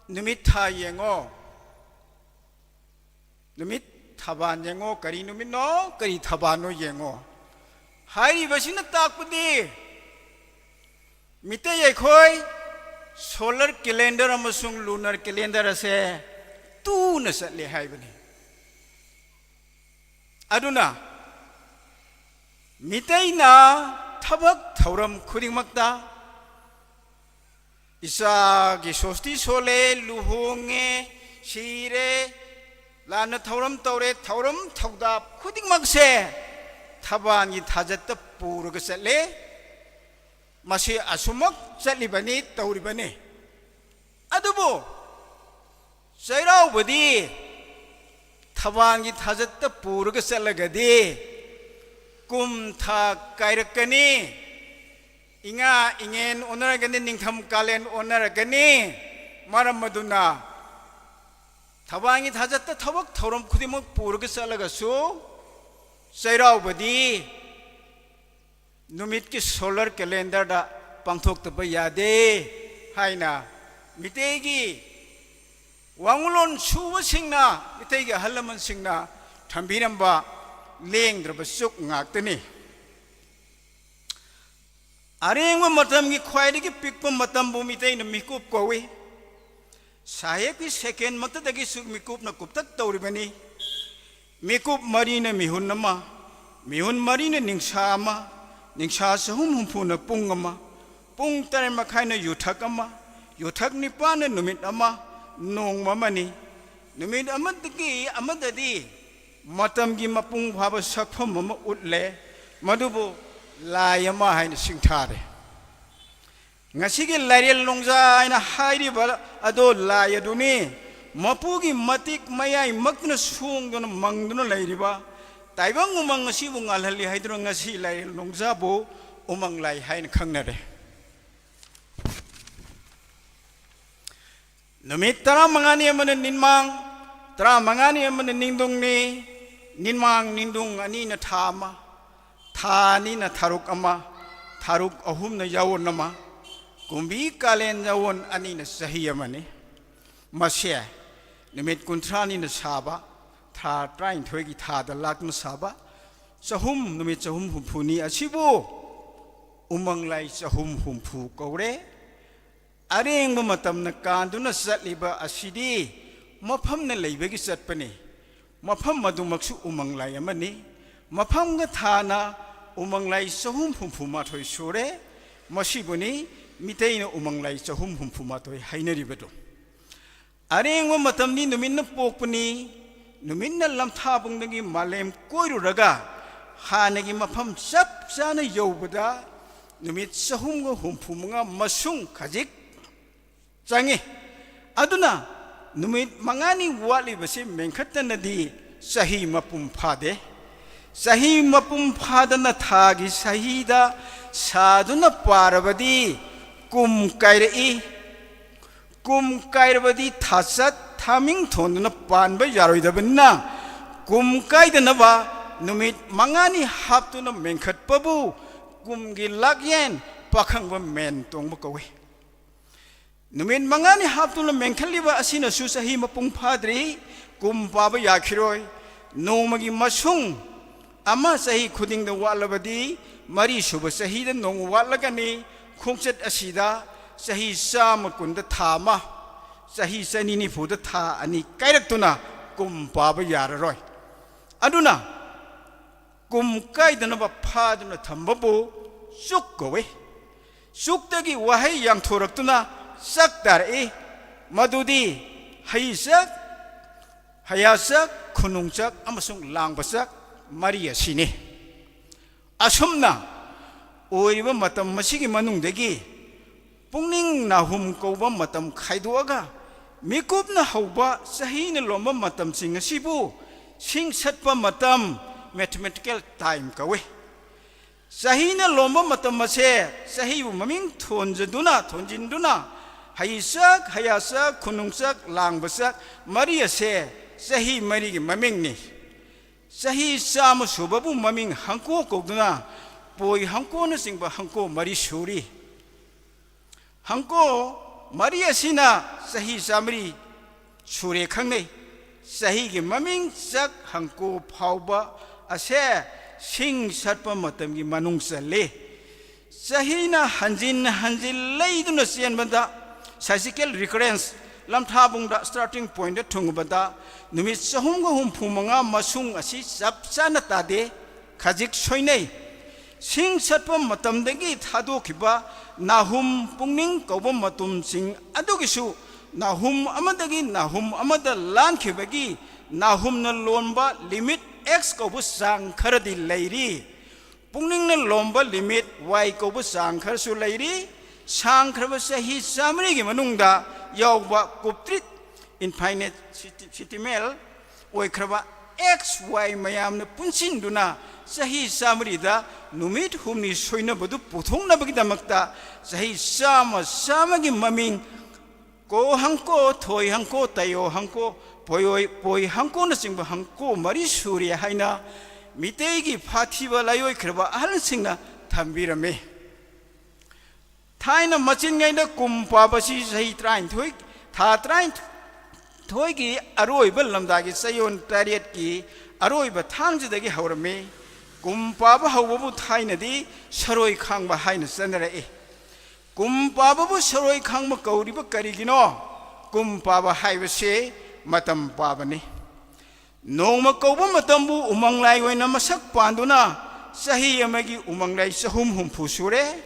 ꯅꯨꯃꯤꯠ ꯊꯥ ꯌꯦꯡꯉꯣ, ꯅꯨꯃꯤꯠ ꯊꯕꯥꯟ ꯌꯦꯡꯉꯣ, ꯀꯔꯤ ꯅꯨꯃꯤꯠꯅꯣ, ꯀꯔꯤ ꯊꯕꯥꯟꯅꯣ ꯌꯦꯡꯉꯣ꯫ ꯍꯥꯏꯔꯤꯕꯁꯤꯅ ꯇꯥꯛꯄꯗꯤ ꯃꯤꯇꯩ ꯑꯩꯈꯣꯏ solar calendar ꯑꯃꯁꯨꯡ lunar calendar ꯑꯁꯦ ꯇꯨꯅ ꯆꯠꯂꯦ ꯍꯥꯏꯕꯅꯤ꯫ ꯑꯗꯨꯅ ꯃꯤꯇꯩꯅ ꯊꯕꯛ ꯊꯧꯔꯝ ꯈꯨꯗꯤꯡꯃꯛꯇ, ꯏꯆꯥꯒꯤ ꯁꯣꯁꯇꯤ ꯁꯣꯜꯂꯦ, ꯂꯨꯍꯣꯡꯉꯦ, ꯁꯤꯔꯦ, ꯂꯥꯟꯅ ꯊꯧꯔꯝ ꯇꯧꯔꯦ, ꯊꯧꯔꯝ ꯊꯧꯗꯥ ꯈꯨꯗꯤꯡꯃꯛꯁꯦ ꯊꯕꯥꯜꯒꯤ ꯊꯥꯖꯠꯇ ꯄꯨꯔꯒ ꯆꯠꯂꯦ꯫ ꯃꯁꯤ ꯑꯁꯨꯃꯛ ꯆꯠꯂꯤꯕꯅꯤ, ꯇꯧꯔꯤꯕꯅꯤ꯫ ꯑꯗꯨꯕꯨ ꯆꯩꯔꯥꯎꯕꯗꯤ ꯊꯕꯥꯜꯒꯤ ꯊꯥꯖꯠꯇ ꯄꯨꯔꯒ ꯆꯠꯂꯒꯗꯤ ꯀꯨꯝ ꯊꯥ ꯀꯥꯏꯔꯛꯀꯅꯤ, ꯏꯉꯥ ꯏꯉꯦꯟ ꯑꯣꯟꯅꯔꯒꯅꯤ, ꯅꯤꯡꯊꯝ ꯀꯥꯂꯦꯟ ꯑꯣꯟꯅꯔꯒꯅꯤ꯫ ꯃꯔꯝ ꯑꯗꯨꯅ ꯊꯕꯥꯜꯒꯤ ꯊꯥꯖꯠꯇ ꯊꯕꯛ ꯊꯧꯔꯝ ꯈꯨꯗꯤꯡꯃꯛ ꯄꯨꯔꯒ ꯆꯠꯂꯒꯁꯨ ꯆꯩꯔꯥꯎꯕꯗꯤ ꯅꯨꯃꯤꯠꯀꯤ solar calendarꯗ ꯄꯥꯡꯊꯣꯛꯇꯕ ꯌꯥꯗꯦ ꯍꯥꯏꯅ ꯃꯤꯇꯩꯒꯤ ꯋꯥꯉꯨꯂꯣꯟ ꯁꯨꯕꯁꯤꯡꯅ, ꯃꯤꯇꯩꯒꯤ ꯑꯍꯜ ꯂꯃꯟꯁꯤꯡꯅ ꯊꯝꯕꯤꯔꯝꯕ ꯂꯦꯡꯗ꯭ꯔꯕ ꯆꯨꯛ ꯉꯥꯛꯇꯅꯤ꯫ ꯑꯔꯦꯡꯕ ꯃꯇꯝꯒꯤ ꯈ꯭ꯋꯥꯏꯗꯒꯤ ꯄꯤꯛꯄ ꯃꯇꯝꯕꯨ ꯃꯤꯇꯩꯅ ꯃꯤꯀꯨꯞ ꯀꯧꯏ꯫ ꯁꯥꯍꯦꯕꯀꯤ ꯁꯦꯀꯦꯟ ꯃꯛꯇꯗꯒꯤꯁꯨ ꯃꯤꯀꯨꯞꯅ ꯀꯨꯞꯇꯛ ꯇꯧꯔꯤꯕꯅꯤ꯫ ꯃꯤꯀꯨꯞ ꯃꯔꯤꯅ ꯃꯤꯍꯨꯟ ꯑꯃ, ꯃꯤꯍꯨꯟ ꯃꯔꯤꯅ ꯅꯤꯡꯁꯥ ꯑꯃ, ꯅꯤꯡꯁꯥ ꯆꯍꯨꯝ ꯍꯨꯝꯐꯨꯅ ꯄꯨꯡ ꯑꯃ, ꯄꯨꯡ ꯇꯔꯦꯠ ꯃꯈꯥꯏꯅ ꯌꯨꯊꯛ ꯑꯃ, ꯌꯨꯊꯛ ꯅꯤꯄꯥꯟꯅ ꯅꯨꯃꯤꯠ ꯑꯃ, ꯅꯣꯡꯃ ꯑꯃꯅꯤ꯫ ꯅꯨꯃꯤꯠ ꯑꯃꯗꯒꯤ ꯑꯃꯗꯗꯤ ꯃꯇꯝꯒꯤ ꯃꯄꯨꯡ ꯐꯥꯕ ꯁꯛꯐꯝ ꯑꯃ ꯎꯠꯂꯦ꯫ ꯃꯗꯨꯕꯨ ꯂꯥꯏ ꯑꯃ ꯍꯥꯏꯅ ꯁꯤꯡꯊꯥꯔꯦ꯫ ꯉꯁꯤꯒꯤ ꯂꯥꯏꯔꯦꯜ ꯅꯣꯡꯖꯥ ꯍꯥꯏꯅ ꯍꯥꯏꯔꯤꯕ ꯑꯗꯣ ꯂꯥꯏ ꯑꯗꯨꯅꯤ꯫ ꯃꯄꯨꯒꯤ ꯃꯇꯤꯛ ꯃꯌꯥꯏꯃꯛꯇꯨꯅ ꯁꯣꯡꯗꯨꯅ ꯃꯪꯗꯨꯅ ꯂꯩꯔꯤꯕ ꯇꯥꯏꯕꯪ ꯎꯃꯪ ꯑꯁꯤꯕꯨ ꯉꯥꯜꯍꯜꯂꯤ ꯍꯥꯏꯗꯨꯅ ꯉꯁꯤ ꯂꯥꯏꯔꯦꯜ ꯅꯣꯡꯖꯥꯕꯨ ꯎꯃꯪ ꯂꯥꯏ ꯍꯥꯏꯅ ꯈꯪꯅꯔꯦ꯫ ꯅꯨꯃꯤꯠ ꯇꯔꯥꯃꯉꯥꯅꯤ ꯑꯃꯅ ꯅꯤꯡꯃꯥꯡ, ꯇꯔꯥꯃꯉꯥꯅꯤ ꯑꯃꯅ ꯅꯤꯡꯗꯨꯡꯅꯤ꯫ ꯅꯤꯡꯃꯥꯡ ꯅꯤꯡꯗꯨꯡ ꯑꯅꯤꯅ ꯊꯥ ꯑꯃ, ꯊꯥ ꯑꯅꯤꯅ ꯊꯥꯔꯨꯛ ꯑꯃ, ꯊꯥꯔꯨꯛ ꯑꯍꯨꯝꯅ ꯌꯥꯑꯣꯟ ꯑꯃ, ꯀꯨꯝꯕꯤ ꯀꯥꯂꯦꯟ ꯌꯥꯑꯣꯟ ꯑꯅꯤꯅ ꯆꯍꯤ ꯑꯃꯅꯤ꯫ ꯃꯁꯦ ꯅꯨꯃꯤꯠ ꯀꯨꯟꯊ꯭ꯔꯥꯅꯤꯅ ꯁꯥꯕ, ꯊꯥ ꯇꯔꯥꯅꯤꯊꯣꯏꯒꯤ ꯊꯥꯗ ꯂꯥꯛꯇꯨꯅ ꯁꯥꯕ ꯆꯍꯨꯝ, ꯅꯨꯃꯤꯠ ꯆꯍꯨꯝ ꯍꯨꯝꯐꯨꯅꯤ ꯑꯁꯤꯕꯨ ꯎꯃꯪ ꯂꯥꯏ ꯆꯍꯨꯝ ꯍꯨꯝꯐꯨ ꯀꯧꯔꯦ꯫ ꯑꯔꯦꯡꯕ ꯃꯇꯝꯅ ꯀꯥꯟꯗꯨꯅ ꯆꯠꯂꯤꯕ ꯑꯁꯤꯗꯤ ꯃꯐꯝꯅ ꯂꯩꯕꯒꯤ ꯆꯠꯄꯅꯤ꯫ ꯃꯐꯝ ꯑꯗꯨꯃꯛꯁꯨ ꯎꯃꯪ ꯂꯥꯏ ꯑꯃꯅꯤ꯫ ꯃꯐꯝꯒ ꯊꯥꯅ ꯎꯃꯪ ꯂꯥꯏ ꯆꯍꯨꯝ ꯍꯨꯝꯐꯨ ꯃꯥꯊꯣꯏ ꯁꯨꯔꯦ꯫ ꯃꯁꯤꯕꯨꯅꯤ ꯃꯤꯇꯩꯅ ꯎꯃꯪ ꯂꯥꯏ ꯆꯍꯨꯝ ꯍꯨꯝꯐꯨ ꯃꯥꯊꯣꯏ ꯍꯥꯏꯅꯔꯤꯕꯗꯨ꯫ ꯑꯔꯦꯡꯕ ꯃꯇꯝꯗꯤ ꯅꯨꯃꯤꯠꯅ ꯄꯣꯛꯄꯅꯤ꯫ ꯅꯨꯃꯤꯠꯅ ꯂꯝꯊꯥꯕꯨꯡꯗꯒꯤ ꯃꯥꯂꯦꯝ ꯀꯣꯏꯔꯨꯔꯒ ꯍꯥꯟꯅꯒꯤ ꯃꯐꯝ ꯆꯞ ꯆꯥꯅ ꯌꯧꯕꯗ ꯅꯨꯃꯤꯠ ꯆꯍꯨꯝꯒ ꯍꯨꯝꯐꯨ ꯃꯉꯥ ꯃꯁꯨꯡ ꯈꯖꯤꯛ ꯆꯪꯏ꯫ ꯑꯗꯨꯅ ꯅꯨꯃꯤꯠ ꯃꯉꯥꯅꯤ ꯋꯥꯠꯂꯤꯕꯁꯤ ꯃꯦꯟꯈꯠꯇꯅꯗꯤ ꯆꯍꯤ ꯃꯄꯨꯡ ꯐꯥꯗꯦ꯫ ꯆꯍꯤ ꯃꯄꯨꯡ ꯐꯥꯗꯅ ꯊꯥꯒꯤ ꯆꯍꯤꯗ ꯁꯥꯗꯨꯅ ꯄꯥꯔꯕꯗꯤ ꯀꯨꯝ ꯀꯥꯏꯔꯛꯏ꯫ ꯀꯨꯝ ꯀꯥꯏꯔꯕꯗꯤ ꯊꯥꯆꯠ ꯊꯥꯃꯤꯡ ꯊꯣꯟꯗꯨꯅ ꯄꯥꯟꯕ ꯌꯥꯔꯣꯏꯗꯕꯅꯤꯅ, ꯀꯨꯝ ꯀꯥꯏꯗꯅꯕ ꯅꯨꯃꯤꯠ ꯃꯉꯥꯅꯤ ꯍꯥꯞꯇꯨꯅ ꯃꯦꯟꯈꯠꯄꯕꯨ ꯀꯨꯝꯒꯤ ꯂꯥꯛꯌꯦꯟ ꯄꯥꯈꯪꯕ ꯃꯦꯟ ꯇꯣꯡꯕ ꯀꯧꯏ꯫ ꯅꯨꯃꯤꯠ ꯃꯉꯥꯅꯤ ꯍꯥꯞꯇꯨꯅ ꯃꯦꯟꯈꯠꯂꯤꯕ ꯑꯁꯤꯅꯁꯨ ꯆꯍꯤ ꯃꯄꯨꯡ ꯐꯥꯗ꯭ꯔꯤ, ꯀꯨꯝ ꯄꯥꯕ ꯌꯥꯈꯤꯔꯣꯏ꯫ ꯅꯣꯡꯃꯒꯤ ꯃꯁꯨꯡ ꯑꯃ ꯆꯍꯤ ꯈꯨꯗꯤꯡꯗ ꯋꯥꯠꯂꯕꯗꯤ ꯃꯔꯤꯁꯨꯕ ꯆꯍꯤꯗ ꯅꯣꯡꯃ ꯋꯥꯠꯂꯒꯅꯤ꯫ ꯈꯣꯡꯆꯠ ꯑꯁꯤꯗ ꯆꯍꯤ ꯆꯥꯝꯃ ꯀꯨꯟꯗ ꯊꯥ ꯑꯃ, ꯆꯍꯤ ꯆꯅꯤ ꯅꯤꯐꯨꯗ ꯊꯥ ꯑꯅꯤ ꯀꯥꯏꯔꯛꯇꯨꯅ ꯀꯨꯝ ꯄꯥꯕ ꯌꯥꯔꯔꯣꯏ꯫ ꯑꯗꯨꯅ ꯀꯨꯝ ꯀꯥꯏꯗꯅꯕ ꯐꯥꯗꯨꯅ ꯊꯝꯕꯕꯨ ꯆꯨꯛ ꯀꯧꯏ꯫ ꯆꯨꯛꯇꯒꯤ ꯋꯥꯍꯩ ꯌꯥꯡꯊꯣꯔꯛꯇꯨꯅ ꯆꯛ ꯇꯥꯔꯛꯏ꯫ ꯃꯗꯨꯗꯤ ꯍꯩꯆꯛ, ꯍꯌꯥꯆꯛ, ꯈꯨꯅꯨꯡꯆꯛ ꯑꯃꯁꯨꯡ ꯂꯥꯡꯕꯆꯛ ꯃꯔꯤ ꯑꯁꯤꯅꯤ꯫ ꯑꯁꯨꯝꯅ ꯑꯣꯏꯔꯤꯕ ꯃꯇꯝ ꯑꯁꯤꯒꯤ ꯃꯅꯨꯡꯗꯒꯤ ꯄꯨꯛꯅꯤꯡ ꯅꯥꯍꯨꯝ ꯀꯧꯕ ꯃꯇꯝ ꯈꯥꯏꯗꯣꯛꯑꯒ ꯃꯤꯀꯨꯞꯅ ꯍꯧꯕ ꯆꯍꯤꯅ ꯂꯣꯟꯕ ꯃꯇꯝꯁꯤꯡ ꯑꯁꯤꯕꯨ ꯁꯤꯡ ꯁꯠꯄ ꯃꯇꯝ, mathematical time, ꯀꯧꯏ꯫ ꯆꯍꯤꯅ ꯂꯣꯟꯕ ꯃꯇꯝ ꯑꯁꯦ ꯆꯍꯤꯕꯨ ꯃꯃꯤꯡ ꯊꯣꯟꯖꯗꯨꯅ, ꯊꯣꯟꯖꯤꯟꯗꯨꯅ ꯍꯩꯆꯛ, ꯍꯌꯥꯆꯛ, ꯈꯨꯅꯨꯡꯆꯛ, ꯂꯥꯡꯕꯆꯛ ꯃꯔꯤ ꯑꯁꯦ ꯆꯍꯤ ꯃꯔꯤꯒꯤ ꯃꯃꯤꯡꯅꯤ꯫ ꯆꯍꯤ ꯆꯥꯝꯃ ꯁꯨꯕꯕꯨ ꯃꯃꯤꯡ ꯍꯪꯀꯣ ꯀꯧꯗꯨꯅ ꯄꯣꯏ ꯍꯪꯀꯣꯅꯆꯤꯡꯕ ꯍꯪꯀꯣ ꯃꯔꯤ ꯁꯨꯔꯤ꯫ ꯍꯪꯀꯣ ꯃꯔꯤ ꯑꯁꯤꯅ ꯆꯍꯤ ꯆꯥꯃꯔꯤ ꯁꯨꯔꯦ ꯈꯪꯅꯩ꯫ ꯆꯍꯤꯒꯤ ꯃꯃꯤꯡ ꯆꯛ ꯍꯪꯀꯣ ꯐꯥꯎꯕ ꯑꯁꯦ ꯁꯤꯡ ꯁꯠꯄ ꯃꯇꯝꯒꯤ ꯃꯅꯨꯡ ꯆꯜꯂꯤ꯫ ꯆꯍꯤꯅ ꯍꯟꯖꯤꯟ ꯍꯟꯖꯤꯟ ꯂꯩꯗꯨꯅ ꯆꯦꯟꯕꯗ, cyclical recurrence, ꯂꯝꯊꯥꯕꯨꯡꯗ starting pointꯇ ꯊꯨꯡꯕꯗ ꯅꯨꯃꯤꯠ ꯆꯍꯨꯝꯒ ꯍꯨꯝꯐꯨ ꯃꯉꯥ ꯃꯁꯨꯡ ꯑꯁꯤ ꯆꯞ ꯆꯥꯅ ꯇꯥꯗꯦ, ꯈꯖꯤꯛ ꯁꯣꯏꯅꯩ꯫ ꯁꯤꯡ ꯁꯠꯄ ꯃꯇꯝꯗꯒꯤ ꯊꯥꯗꯣꯛꯈꯤꯕ ꯅꯥꯍꯨꯝ ꯄꯨꯛꯅꯤꯡ ꯀꯧꯕ ꯃꯇꯨꯝꯁꯤꯡ ꯑꯗꯨꯒꯤꯁꯨ ꯅꯥꯍꯨꯝ ꯑꯃꯗꯒꯤ ꯅꯥꯍꯨꯝ ꯑꯃꯗ ꯂꯥꯟꯈꯤꯕꯒꯤ ꯅꯥꯍꯨꯝꯅ ꯂꯣꯟꯕ limit x ꯀꯧꯕ ꯆꯥꯡ ꯈꯔꯗꯤ ꯂꯩꯔꯤ꯫ ꯄꯨꯛꯅꯤꯡꯅ ꯂꯣꯝꯕ limit y ꯀꯧꯕ ꯆꯥꯡ ꯈꯔꯁꯨ ꯂꯩꯔꯤ꯫ ꯁꯥꯡꯈ꯭ꯔꯕ ꯆꯍꯤ ꯆꯥꯃꯔꯤꯒꯤ ꯃꯅꯨꯡꯗ ꯌꯥꯎꯕ ꯀꯨꯞꯇ꯭ꯔꯤꯠ, infinitesimal, ꯑꯣꯏꯈ꯭ꯔꯕ x y ꯃꯌꯥꯝꯅ ꯄꯨꯟꯁꯤꯟꯗꯨꯅ ꯆꯍꯤ ꯆꯥꯃꯔꯤꯗ ꯅꯨꯃꯤꯠ ꯍꯨꯝꯅꯤ ꯁꯣꯏꯅꯕꯗꯨ ꯄꯨꯊꯣꯛꯅꯕꯒꯤꯗꯃꯛꯇ ꯆꯍꯤ ꯆꯥꯝꯃ ꯆꯥꯝꯃꯒꯤ ꯃꯃꯤꯡ ꯀꯣ ꯍꯪꯀꯣ, ꯊꯣꯏ ꯍꯪꯀꯣ, ꯇꯌꯣ ꯍꯪꯀꯣ, ꯄꯣꯌꯣꯏ, ꯄꯣꯏ ꯍꯪꯀꯣꯅꯆꯤꯡꯕ ꯍꯪꯀꯣ ꯃꯔꯤ ꯁꯨꯔꯦ ꯍꯥꯏꯅ ꯃꯤꯇꯩꯒꯤ ꯐꯥꯊꯤꯕ ꯂꯥꯏꯑꯣꯏꯈ꯭ꯔꯕ ꯑꯍꯜꯁꯤꯡꯅ ꯊꯝꯕꯤꯔꯝꯃꯤ꯫ ꯊꯥꯏꯅ ꯃꯆꯤꯟꯉꯩꯗ ꯀꯨꯝ ꯄꯥꯕꯁꯤ ꯆꯍꯤ ꯇꯔꯥꯅꯤꯊꯣꯏ, ꯊꯥ ꯇꯔꯥꯅꯤꯊꯣꯏꯒꯤ ꯑꯔꯣꯏꯕ ꯂꯝꯗꯥꯒꯤ ꯆꯌꯣꯜ ꯇꯔꯦꯠꯀꯤ ꯑꯔꯣꯏꯕ ꯊꯥꯡꯖꯗꯒꯤ ꯍꯧꯔꯝꯃꯤ꯫ ꯀꯨꯝ ꯄꯥꯕ ꯍꯧꯕꯕꯨ ꯊꯥꯏꯅꯗꯤ ꯁꯔꯣꯏ ꯈꯥꯡꯕ ꯍꯥꯏꯅ ꯆꯠꯅꯔꯛꯏ꯫ ꯀꯨꯝ ꯄꯥꯕꯕꯨ ꯁꯔꯣꯏ ꯈꯥꯡꯕ ꯀꯧꯔꯤꯕ ꯀꯔꯤꯒꯤꯅꯣ? ꯀꯨꯝ ꯄꯥꯕ ꯍꯥꯏꯕꯁꯤ ꯃꯇꯝ ꯄꯥꯕꯅꯤ꯫ ꯅꯣꯡꯃ ꯀꯧꯕ ꯃꯇꯝꯕꯨ ꯎꯃꯪ ꯂꯥꯏ ꯑꯣꯏꯅ ꯃꯁꯛ ꯄꯥꯟꯗꯨꯅ ꯆꯍꯤ ꯑꯃꯒꯤ ꯎꯃꯪ ꯂꯥꯏ ꯆꯍꯨꯝ ꯍꯨꯝꯐꯨ ꯁꯨꯔꯦ꯫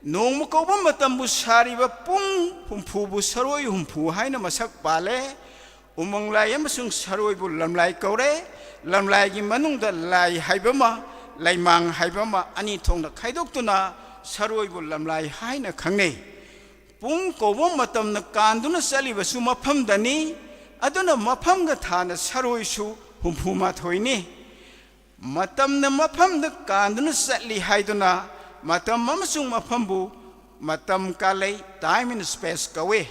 ꯅꯣꯡꯃ ꯀꯧꯕ ꯃꯇꯝꯕꯨ ꯁꯥꯔꯤꯕ ꯄꯨꯡ ꯍꯨꯝꯐꯨꯕꯨ ꯁꯔꯣꯏ ꯍꯨꯝꯐꯨ ꯍꯥꯏꯅ ꯃꯁꯛ ꯄꯥꯜꯂꯦ꯫ ꯎꯃꯪ ꯂꯥꯏ ꯑꯃꯁꯨꯡ ꯁꯔꯣꯏꯕꯨ ꯂꯝꯂꯥꯏ ꯀꯧꯔꯦ꯫ ꯂꯝꯂꯥꯏꯒꯤ ꯃꯅꯨꯡꯗ ꯂꯥꯏ ꯍꯥꯏꯕ ꯑꯃ, ꯂꯩꯃꯥꯡ ꯍꯥꯏꯕ ꯑꯃ, ꯑꯅꯤ ꯊꯣꯛꯅ ꯈꯥꯏꯗꯣꯛꯇꯨꯅ ꯁꯔꯣꯏꯕꯨ ꯂꯝꯂꯥꯏ ꯍꯥꯏꯅ ꯈꯪꯅꯩ꯫ ꯄꯨꯡ ꯀꯧꯕ ꯃꯇꯝꯅ ꯀꯥꯟꯗꯨꯅ ꯆꯠꯂꯤꯕꯁꯨ ꯃꯐꯝꯗꯅꯤ꯫ ꯑꯗꯨꯅ ꯃꯐꯝꯒ ꯊꯥꯅ ꯁꯔꯣꯏꯁꯨ ꯍꯨꯝꯐꯨ ꯃꯥꯊꯣꯏꯅꯤ꯫ ꯃꯇꯝꯅ ꯃꯐꯝꯗ ꯀꯥꯟꯗꯨꯅ ꯆꯠꯂꯤ ꯍꯥꯏꯗꯨꯅ ꯃꯇꯝ ꯑꯃꯁꯨꯡ ꯃꯐꯝꯕꯨ ꯃꯇꯝ ꯀꯥꯂꯩ, time and space, ꯀꯧꯏ꯫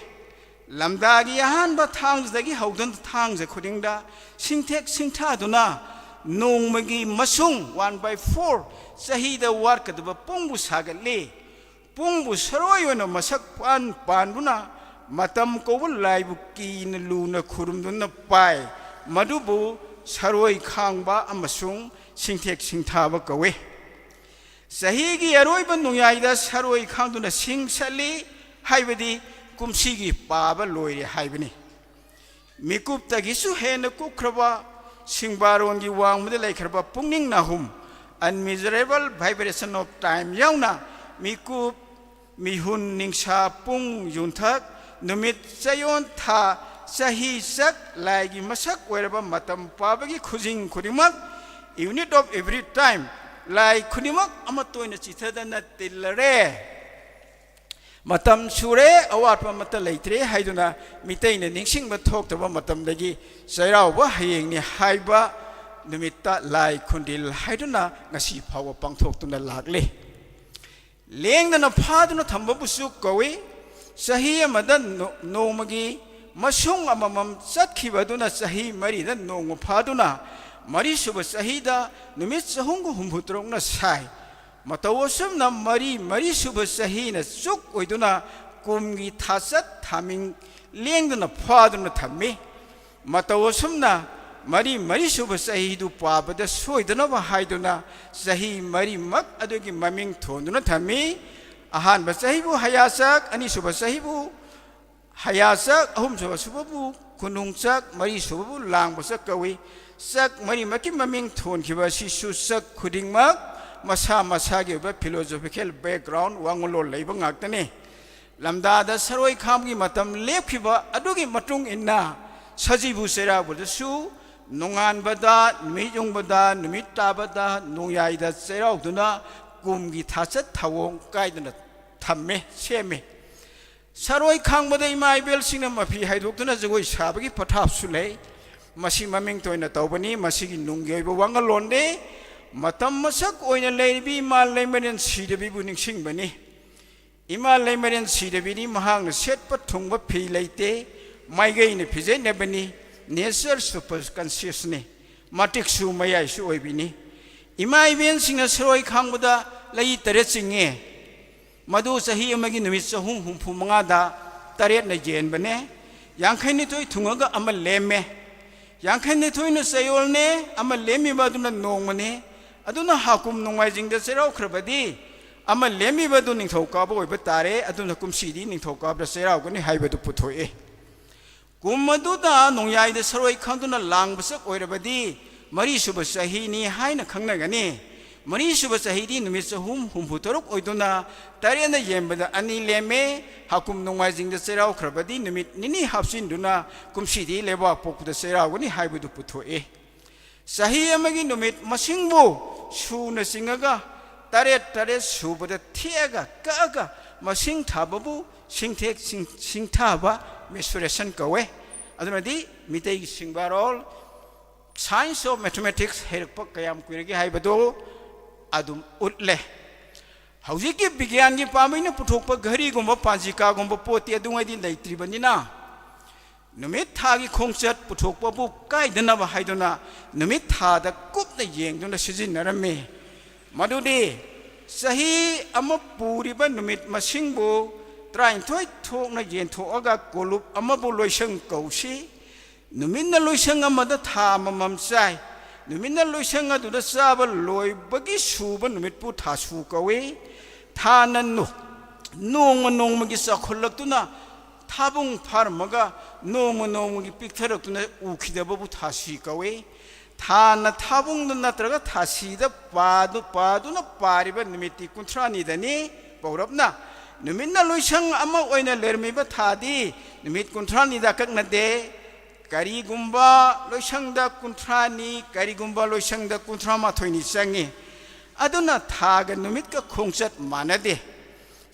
ꯂꯝꯗꯥꯒꯤ ꯑꯍꯥꯟꯕ ꯊꯥꯡꯖꯗꯒꯤ ꯍꯧꯗꯨꯅ ꯊꯥꯡꯖ ꯈꯨꯗꯤꯡꯗ ꯁꯤꯡꯊꯦꯛ ꯁꯤꯡꯊꯥꯗꯨꯅ ꯅꯣꯡꯃꯒꯤ ꯃꯁꯨꯡ, one by four, ꯆꯍꯤꯗ ꯋꯥꯠꯀꯗꯕ ꯄꯨꯡꯕꯨ ꯁꯥꯒꯠꯂꯤ꯫ ꯄꯨꯡꯕꯨ ꯁꯔꯣꯏ ꯑꯣꯏꯅ ꯃꯁꯛ ꯄꯥꯟ ꯄꯥꯟꯗꯨꯅ ꯃꯇꯝ ꯀꯧꯕ ꯂꯥꯏꯕꯨ ꯀꯤꯅ ꯂꯨꯅ ꯈꯨꯔꯨꯝꯗꯨꯅ ꯄꯥꯏ꯫ ꯃꯗꯨꯕꯨ ꯁꯔꯣꯏ ꯈꯥꯡꯕ ꯑꯃꯁꯨꯡ ꯁꯤꯡꯊꯦꯛ ꯁꯤꯡꯊꯥꯕ ꯀꯧꯏ꯫ ꯆꯍꯤꯒꯤ ꯑꯔꯣꯏꯕ ꯅꯣꯡꯌꯥꯏꯗ ꯁꯔꯣꯏ ꯈꯥꯡꯗꯨꯅ ꯁꯤꯡ ꯁꯠꯂꯤ ꯍꯥꯏꯕꯗꯤ ꯀꯨꯝꯁꯤꯒꯤ ꯄꯥꯕ ꯂꯣꯏꯔꯦ ꯍꯥꯏꯕꯅꯤ꯫ ꯃꯤꯀꯨꯞꯇꯒꯤꯁꯨ ꯍꯦꯟꯅ ꯀꯨꯞꯈ꯭ꯔꯕ ꯁꯤꯡꯕꯥꯔꯣꯟꯒꯤ ꯋꯥꯡꯃꯗ ꯂꯩꯈ꯭ꯔꯕ ꯄꯨꯛꯅꯤꯡ ꯅꯥꯍꯨꯝ, unmeasurable vibration of time, ꯌꯥꯎꯅ ꯃꯤꯀꯨꯞ, ꯃꯤꯍꯨꯟ, ꯅꯤꯡꯁꯥ, ꯄꯨꯡ, ꯌꯨꯝꯊꯛ, ꯅꯨꯃꯤꯠ, ꯆꯌꯣꯜ, ꯊꯥ, ꯆꯍꯤ, ꯆꯛ, ꯂꯥꯏꯒꯤ ꯃꯁꯛ ꯑꯣꯏꯔꯕ ꯃꯇꯝ ꯄꯥꯕꯒꯤ ꯈꯨꯖꯤꯡ ꯈꯨꯗꯤꯡꯃꯛ, unit of every time, ꯂꯥꯏ ꯈꯨꯗꯤꯡꯃꯛ ꯑꯃꯠꯇ ꯑꯣꯏꯅ ꯆꯤꯊꯗꯅ ꯇꯤꯜꯂꯔꯦ꯫ ꯃꯇꯝ ꯁꯨꯔꯦ, ꯑꯋꯥꯠꯄ ꯑꯃꯠꯇ ꯂꯩꯇ꯭ꯔꯦ ꯍꯥꯏꯗꯨꯅ ꯃꯤꯇꯩꯅ ꯅꯤꯡꯁꯤꯡꯕ ꯊꯣꯛꯇ꯭ꯔꯕ ꯃꯇꯝꯗꯒꯤ ꯆꯩꯔꯥꯎꯕ ꯍꯌꯦꯡꯅꯤ ꯍꯥꯏꯕ ꯅꯨꯃꯤꯠꯇ ꯂꯥꯏ ꯈꯨꯟꯗꯤꯜ ꯍꯥꯏꯗꯨꯅ ꯉꯁꯤ ꯐꯥꯎꯕ ꯄꯥꯡꯊꯣꯛꯇꯨꯅ ꯂꯥꯛꯂꯤ꯫ ꯂꯦꯡꯗꯅ ꯐꯥꯗꯨꯅ ꯊꯝꯕꯕꯨꯁꯨ ꯀꯧꯏ꯫ ꯆꯍꯤ ꯑꯃꯗ ꯅꯣ-, ꯅꯣꯡꯃꯒꯤ ꯃꯁꯨꯡ ꯑꯃꯃꯝ ꯆꯠꯈꯤꯕ ꯑꯗꯨꯅ ꯆꯍꯤ ꯃꯔꯤꯗ ꯅꯣꯡꯃ ꯐꯥꯗꯨꯅ ꯃꯔꯤꯁꯨꯕ ꯆꯍꯤꯗ ꯅꯨꯃꯤꯠ ꯆꯍꯨꯝꯒ ꯍꯨꯝꯐꯨ ꯇꯔꯨꯛꯅ ꯁꯥꯏ꯫ ꯃꯇꯧ ꯑꯁꯨꯝꯅ ꯃꯔꯤ, ꯃꯔꯤꯁꯨꯕ ꯆꯍꯤꯅ ꯆꯨꯛ ꯑꯣꯏꯗꯨꯅ ꯀꯨꯝꯒꯤ ꯊꯥꯆꯠ ꯊꯥꯃꯤꯡ ꯂꯦꯡꯗꯅ ꯐꯥꯗꯨꯅ ꯊꯝꯃꯤ꯫ ꯃꯇꯧ ꯑꯁꯨꯝꯅ ꯃꯔꯤ, ꯃꯔꯤꯁꯨꯕ ꯆꯍꯤꯗꯨ ꯄꯥꯕꯗ ꯁꯣꯏꯗꯅꯕ ꯍꯥꯏꯗꯨꯅ ꯆꯍꯤ ꯃꯔꯤꯃꯛ ꯑꯗꯨꯒꯤ ꯃꯃꯤꯡ ꯊꯣꯟꯗꯨꯅ ꯊꯝꯃꯤ꯫ ꯑꯍꯥꯟꯕ ꯆꯍꯤꯕꯨ ꯍꯌꯥꯆꯛ, ꯑꯅꯤꯁꯨꯕ ꯆꯍꯤꯕꯨ ꯍꯌꯥꯆꯛ, ꯑꯍꯨꯝꯁꯨꯕ ꯁꯨꯕꯕꯨ ꯈꯨꯅꯨꯡꯆꯛ, ꯃꯔꯤꯁꯨꯕꯕꯨ ꯂꯥꯡꯕꯆꯛ ꯀꯧꯏ꯫ ꯆꯛ ꯃꯔꯤꯃꯛꯀꯤ ꯃꯃꯤꯡ ꯊꯣꯟꯈꯤꯕ ꯑꯁꯤꯁꯨ ꯆꯛ ꯈꯨꯗꯤꯡꯃꯛ ꯃꯁꯥ ꯃꯁꯥꯒꯤ ꯑꯣꯏꯕ philosophical background, ꯋꯥꯉꯨꯂꯣꯟ ꯂꯩꯕ ꯉꯥꯛꯇꯅꯤ꯫ ꯂꯝꯗꯥꯗ ꯁꯔꯣꯏ ꯈꯥꯝꯒꯤ ꯃꯇꯝ ꯂꯦꯞꯈꯤꯕ ꯑꯗꯨꯒꯤ ꯃꯇꯨꯡ ꯏꯟꯅ ꯁꯖꯤꯕꯨ ꯆꯩꯔꯥꯎꯕꯗꯁꯨ ꯅꯣꯡꯉꯥꯟꯕꯗ, ꯅꯨꯃꯤꯠ ꯌꯨꯡꯕꯗ, ꯅꯨꯃꯤꯠ ꯇꯥꯕꯗ, ꯅꯣꯡꯌꯥꯏꯗ ꯆꯩꯔꯥꯎꯗꯨꯅ ꯀꯨꯝꯒꯤ ꯊꯥꯆꯠ ꯊꯧꯑꯣꯡ ꯀꯥꯏꯗꯅ ꯊꯝꯃꯦ, ꯁꯦꯝꯃꯦ꯫ ꯁꯔꯣꯏ ꯈꯥꯡꯕꯗ ꯏꯃꯥ ꯏꯕꯦꯜꯁꯤꯡꯅ ꯃꯐꯤ ꯍꯥꯏꯗꯣꯛꯇꯨꯅ ꯖꯒꯣꯏ ꯁꯥꯕꯒꯤ ꯄꯊꯥꯞꯁꯨ ꯂꯩ꯫ ꯃꯁꯤ ꯃꯃꯤꯡꯇ ꯑꯣꯏꯅ ꯇꯧꯕꯅꯤ꯫ ꯃꯁꯤꯒꯤ ꯅꯨꯡꯒꯤ ꯑꯣꯏꯕ ꯋꯥꯉꯜꯂꯣꯟꯗꯤ ꯃꯇꯝ ꯃꯁꯛ ꯑꯣꯏꯅ ꯂꯩꯔꯤꯕꯤ ꯏꯃꯥ ꯂꯩꯃꯔꯦꯟ ꯁꯤꯗꯕꯤꯕꯨ ꯅꯤꯡꯁꯤꯡꯕꯅꯤ꯫ ꯏꯃꯥ ꯂꯩꯃꯔꯦꯟ ꯁꯤꯗꯕꯤꯗꯤ ꯃꯍꯥꯛꯅ ꯁꯦꯠꯄ ꯊꯨꯡꯕ ꯐꯤ ꯂꯩꯇꯦ, ꯃꯥꯏꯒꯩꯅ ꯐꯤꯖꯦꯠꯅꯕꯅꯤ, ꯅꯦꯆꯔ ꯁꯨꯄꯔ ꯀꯟꯁꯤꯌꯁꯅꯤ, ꯃꯇꯤꯛꯁꯨ ꯃꯌꯥꯏꯁꯨ ꯑꯣꯏꯕꯤꯅꯤ꯫ ꯏꯃꯥ ꯏꯕꯦꯟꯁꯤꯡꯅ ꯁꯔꯣꯏ ꯈꯥꯡꯕꯗ ꯂꯩ ꯇꯔꯦꯠ ꯆꯤꯡꯉꯦ꯫ ꯃꯗꯨ ꯆꯍꯤ ꯑꯃꯒꯤ ꯅꯨꯃꯤꯠ ꯆꯍꯨꯝ ꯍꯨꯝꯐꯨ ꯃꯉꯥꯗ ꯇꯔꯦꯠꯅ ꯌꯦꯟꯕꯅꯦ꯫ ꯌꯥꯡꯈꯩꯅꯤꯊꯣꯏ ꯊꯨꯡꯉꯒ ꯑꯃ ꯂꯦꯝꯃꯦ꯫ ꯌꯥꯡꯈꯩꯅꯤꯊꯣꯏꯅ ꯆꯌꯣꯜꯅꯦ, ꯑꯃ ꯂꯦꯝꯃꯤꯕ ꯑꯗꯨꯅ ꯅꯣꯡꯃꯅꯦ꯫ ꯑꯗꯨꯅ ꯍꯥꯀꯨꯝ ꯅꯣꯡꯃꯥꯏꯖꯤꯡꯗ ꯆꯩꯔꯥꯎꯈ꯭ꯔꯕꯗꯤ ꯑꯃ ꯂꯦꯝꯃꯤꯕ ꯑꯗꯨ ꯅꯤꯡꯊꯧꯀꯥꯕ ꯑꯣꯏꯕ ꯇꯥꯔꯦ꯫ ꯑꯗꯨꯅ ꯀꯨꯝꯁꯤꯗꯤ ꯅꯤꯡꯊꯧꯀꯥꯕꯗ ꯆꯩꯔꯥꯎꯒꯅꯤ ꯍꯥꯏꯕꯗꯨ ꯄꯨꯊꯣꯛꯏ꯫ ꯀꯨꯝ ꯑꯗꯨꯗ ꯅꯣꯡꯌꯥꯏꯗ ꯁꯔꯣꯏ ꯈꯪꯗꯨꯅ ꯂꯥꯡꯕ ꯆꯛ ꯑꯣꯏꯔꯕꯗꯤ ꯃꯔꯤꯁꯨꯕ ꯆꯍꯤꯅꯤ ꯍꯥꯏꯅ ꯈꯪꯅꯒꯅꯤ꯫ ꯃꯔꯤꯁꯨꯕ ꯆꯍꯤꯗꯤ ꯅꯨꯃꯤꯠ ꯆꯍꯨꯝ ꯍꯨꯝꯐꯨ ꯇꯔꯨꯛ ꯑꯣꯏꯗꯨꯅ ꯇꯔꯦꯠꯅ ꯌꯦꯟꯕꯗ ꯑꯅꯤ ꯂꯦꯝꯃꯦ꯫ ꯍꯥꯀꯨꯝ ꯅꯣꯡꯃꯥꯏꯖꯤꯡꯗ ꯆꯩꯔꯥꯎꯈ꯭ꯔꯕꯗꯤ ꯅꯨꯃꯤꯠ ꯅꯤꯅꯤ ꯍꯥꯞꯆꯤꯟꯗꯨꯅ ꯀꯨꯝꯁꯤꯗꯤ ꯂꯩꯕꯥꯛ ꯄꯣꯛꯄꯗ ꯆꯩꯔꯥꯎꯒꯅꯤ ꯍꯥꯏꯕꯗꯨ ꯄꯨꯊꯣꯛꯏ꯫ ꯆꯍꯤ ꯑꯃꯒꯤ ꯅꯨꯃꯤꯠ ꯃꯁꯤꯡꯕꯨ ꯁꯨꯅ ꯆꯤꯡꯉꯒ ꯇꯔꯦꯠ ꯇꯔꯦꯠ ꯁꯨꯕꯗ ꯊꯦꯛꯑꯒ ꯀꯛꯑꯒ ꯃꯁꯤꯡ ꯊꯥꯕꯕꯨ ꯁꯤꯡꯊꯦꯛ ꯁꯤꯡ-, ꯁꯤꯡꯊꯥꯕ, mensuration, ꯀꯧꯋꯦ꯫ ꯑꯗꯨꯅꯗꯤ ꯃꯤꯇꯩꯒꯤ ꯁꯤꯡꯕꯥꯔꯣꯜ, science of mathematics, ꯍꯩꯔꯛꯄ ꯀꯌꯥꯝ ꯀꯨꯏꯔꯒꯦ ꯍꯥꯏꯕꯗꯨ ꯑꯗꯨꯝ ꯎꯠꯂꯦ꯫ ꯍꯧꯖꯤꯛꯀꯤ ꯕꯤꯒ꯭ꯌꯥꯟꯒꯤ ꯄꯥꯝꯕꯩꯅ ꯄꯨꯊꯣꯛꯄ ꯘꯔꯤꯒꯨꯝꯕ ꯄꯥꯟꯖꯤꯀꯥꯒꯨꯝꯕ ꯄꯣꯠꯇꯤ ꯑꯗꯨꯉꯩꯗꯤ ꯂꯩꯇ꯭ꯔꯤꯕꯅꯤꯅ, ꯅꯨꯃꯤꯠ ꯊꯥꯒꯤ ꯈꯣꯡꯆꯠ ꯄꯨꯊꯣꯛꯄꯕꯨ ꯀꯥꯏꯗꯅꯕ ꯍꯥꯏꯗꯨꯅ ꯅꯨꯃꯤꯠ ꯊꯥꯗ ꯀꯨꯞꯅ ꯌꯦꯡꯗꯨꯅ ꯁꯤꯖꯤꯟꯅꯔꯝꯃꯤ꯫ ꯃꯗꯨꯗꯤ ꯆꯍꯤ ꯑꯃ ꯄꯨꯔꯤꯕ ꯅꯨꯃꯤꯠ ꯃꯁꯤꯡꯕꯨ ꯇꯔꯥꯅꯤꯊꯣꯏ ꯊꯣꯛꯅ ꯌꯦꯟꯊꯣꯛꯑꯒ ꯀꯣꯂꯨꯞ ꯑꯃꯕꯨ ꯂꯣꯏꯁꯪ ꯀꯧꯁꯤ꯫ ꯅꯨꯃꯤꯠꯅ ꯂꯣꯏꯁꯪ ꯑꯃꯗ ꯊꯥ ꯑꯃꯃꯝ ꯆꯥꯏ꯫ ꯅꯨꯃꯤꯠꯅ ꯂꯣꯏꯁꯪ ꯑꯗꯨꯗ ꯆꯥꯕ ꯂꯣꯏꯕꯒꯤ ꯁꯨꯕ ꯅꯨꯃꯤꯠꯄꯨ ꯊꯥꯁꯨ ꯀꯧꯏ꯫ ꯊꯥꯅ ꯅꯣ-, ꯅꯣꯡꯃ ꯅꯣꯡꯃꯒꯤ ꯆꯥꯎꯈꯠꯂꯛꯇꯨꯅ ꯊꯥꯕꯨꯡ ꯐꯥꯔꯝꯃꯒ ꯅꯣꯡꯃ ꯅꯣꯡꯃꯒꯤ ꯄꯤꯛꯊꯔꯛꯇꯨꯅ ꯎꯈꯤꯗꯕꯕꯨ ꯊꯥꯁꯤ ꯀꯧꯏ꯫ ꯊꯥꯅ ꯊꯥꯕꯨꯡꯗ ꯅꯠꯇ꯭ꯔꯒ ꯊꯥꯁꯤꯗ ꯄꯥꯗꯨ-, ꯄꯥꯗꯨꯅ ꯄꯥꯔꯤꯕ ꯅꯨꯃꯤꯠꯇꯤ ꯀꯨꯟꯊ꯭ꯔꯥꯅꯤꯗꯅꯤ꯫ ꯄꯧꯔꯞꯅ ꯅꯨꯃꯤꯠꯅ ꯂꯣꯏꯁꯪ ꯑꯃ ꯑꯣꯏꯅ ꯂꯩꯔꯝꯃꯤꯕ ꯊꯥꯗꯤ ꯅꯨꯃꯤꯠ ꯀꯨꯟꯊ꯭ꯔꯥꯅꯤꯗ ꯑꯀꯛꯅꯗꯦ꯫ ꯀꯔꯤꯒꯨꯝꯕ ꯂꯣꯏꯁꯪꯗ ꯀꯨꯟꯊ꯭ꯔꯥꯅꯤ, ꯀꯔꯤꯒꯨꯝꯕ ꯂꯣꯏꯁꯪꯗ ꯀꯨꯟꯊ꯭ꯔꯥ ꯃꯥꯊꯣꯏꯅꯤ ꯆꯪꯉꯤ꯫ ꯑꯗꯨꯅ ꯊꯥꯒ ꯅꯨꯃꯤꯠꯀ ꯈꯣꯡꯆꯠ ꯃꯥꯟꯅꯗꯦ꯫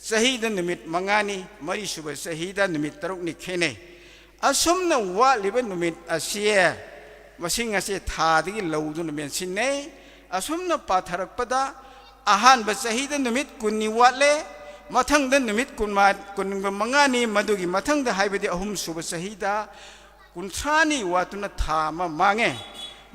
ꯆꯍꯤꯗ ꯅꯨꯃꯤꯠ ꯃꯉꯥꯅꯤ, ꯃꯔꯤꯁꯨꯕ ꯆꯍꯤꯗ ꯅꯨꯃꯤꯠ ꯇꯔꯨꯛꯅꯤ ꯈꯦꯠꯅꯩ꯫ ꯑꯁꯨꯝꯅ ꯋꯥꯠꯂꯤꯕ ꯅꯨꯃꯤꯠ ꯑꯁꯤ, ꯃꯁꯤꯡ ꯑꯁꯤ ꯊꯥꯗꯒꯤ ꯂꯧꯗꯨꯅ ꯃꯦꯟꯁꯤꯟꯅꯩ꯫ ꯑꯁꯨꯝꯅ ꯄꯥꯊꯔꯛꯄꯗ ꯑꯍꯥꯟꯕ ꯆꯍꯤꯗ ꯅꯨꯃꯤꯠ ꯀꯨꯟꯅꯤ ꯋꯥꯠꯂꯦ, ꯃꯊꯪꯗ ꯅꯨꯃꯤꯠ ꯀꯨꯟꯃꯉꯥꯅꯤ, ꯃꯗꯨꯒꯤ ꯃꯊꯪꯗ, ꯍꯥꯏꯕꯗꯤ ꯑꯍꯨꯝꯁꯨꯕ ꯆꯍꯤꯗ ꯀꯨꯟꯊ꯭ꯔꯥꯅꯤ ꯋꯥꯠꯇꯨꯅ ꯊꯥ ꯑꯃ ꯃꯥꯡꯉꯦ꯫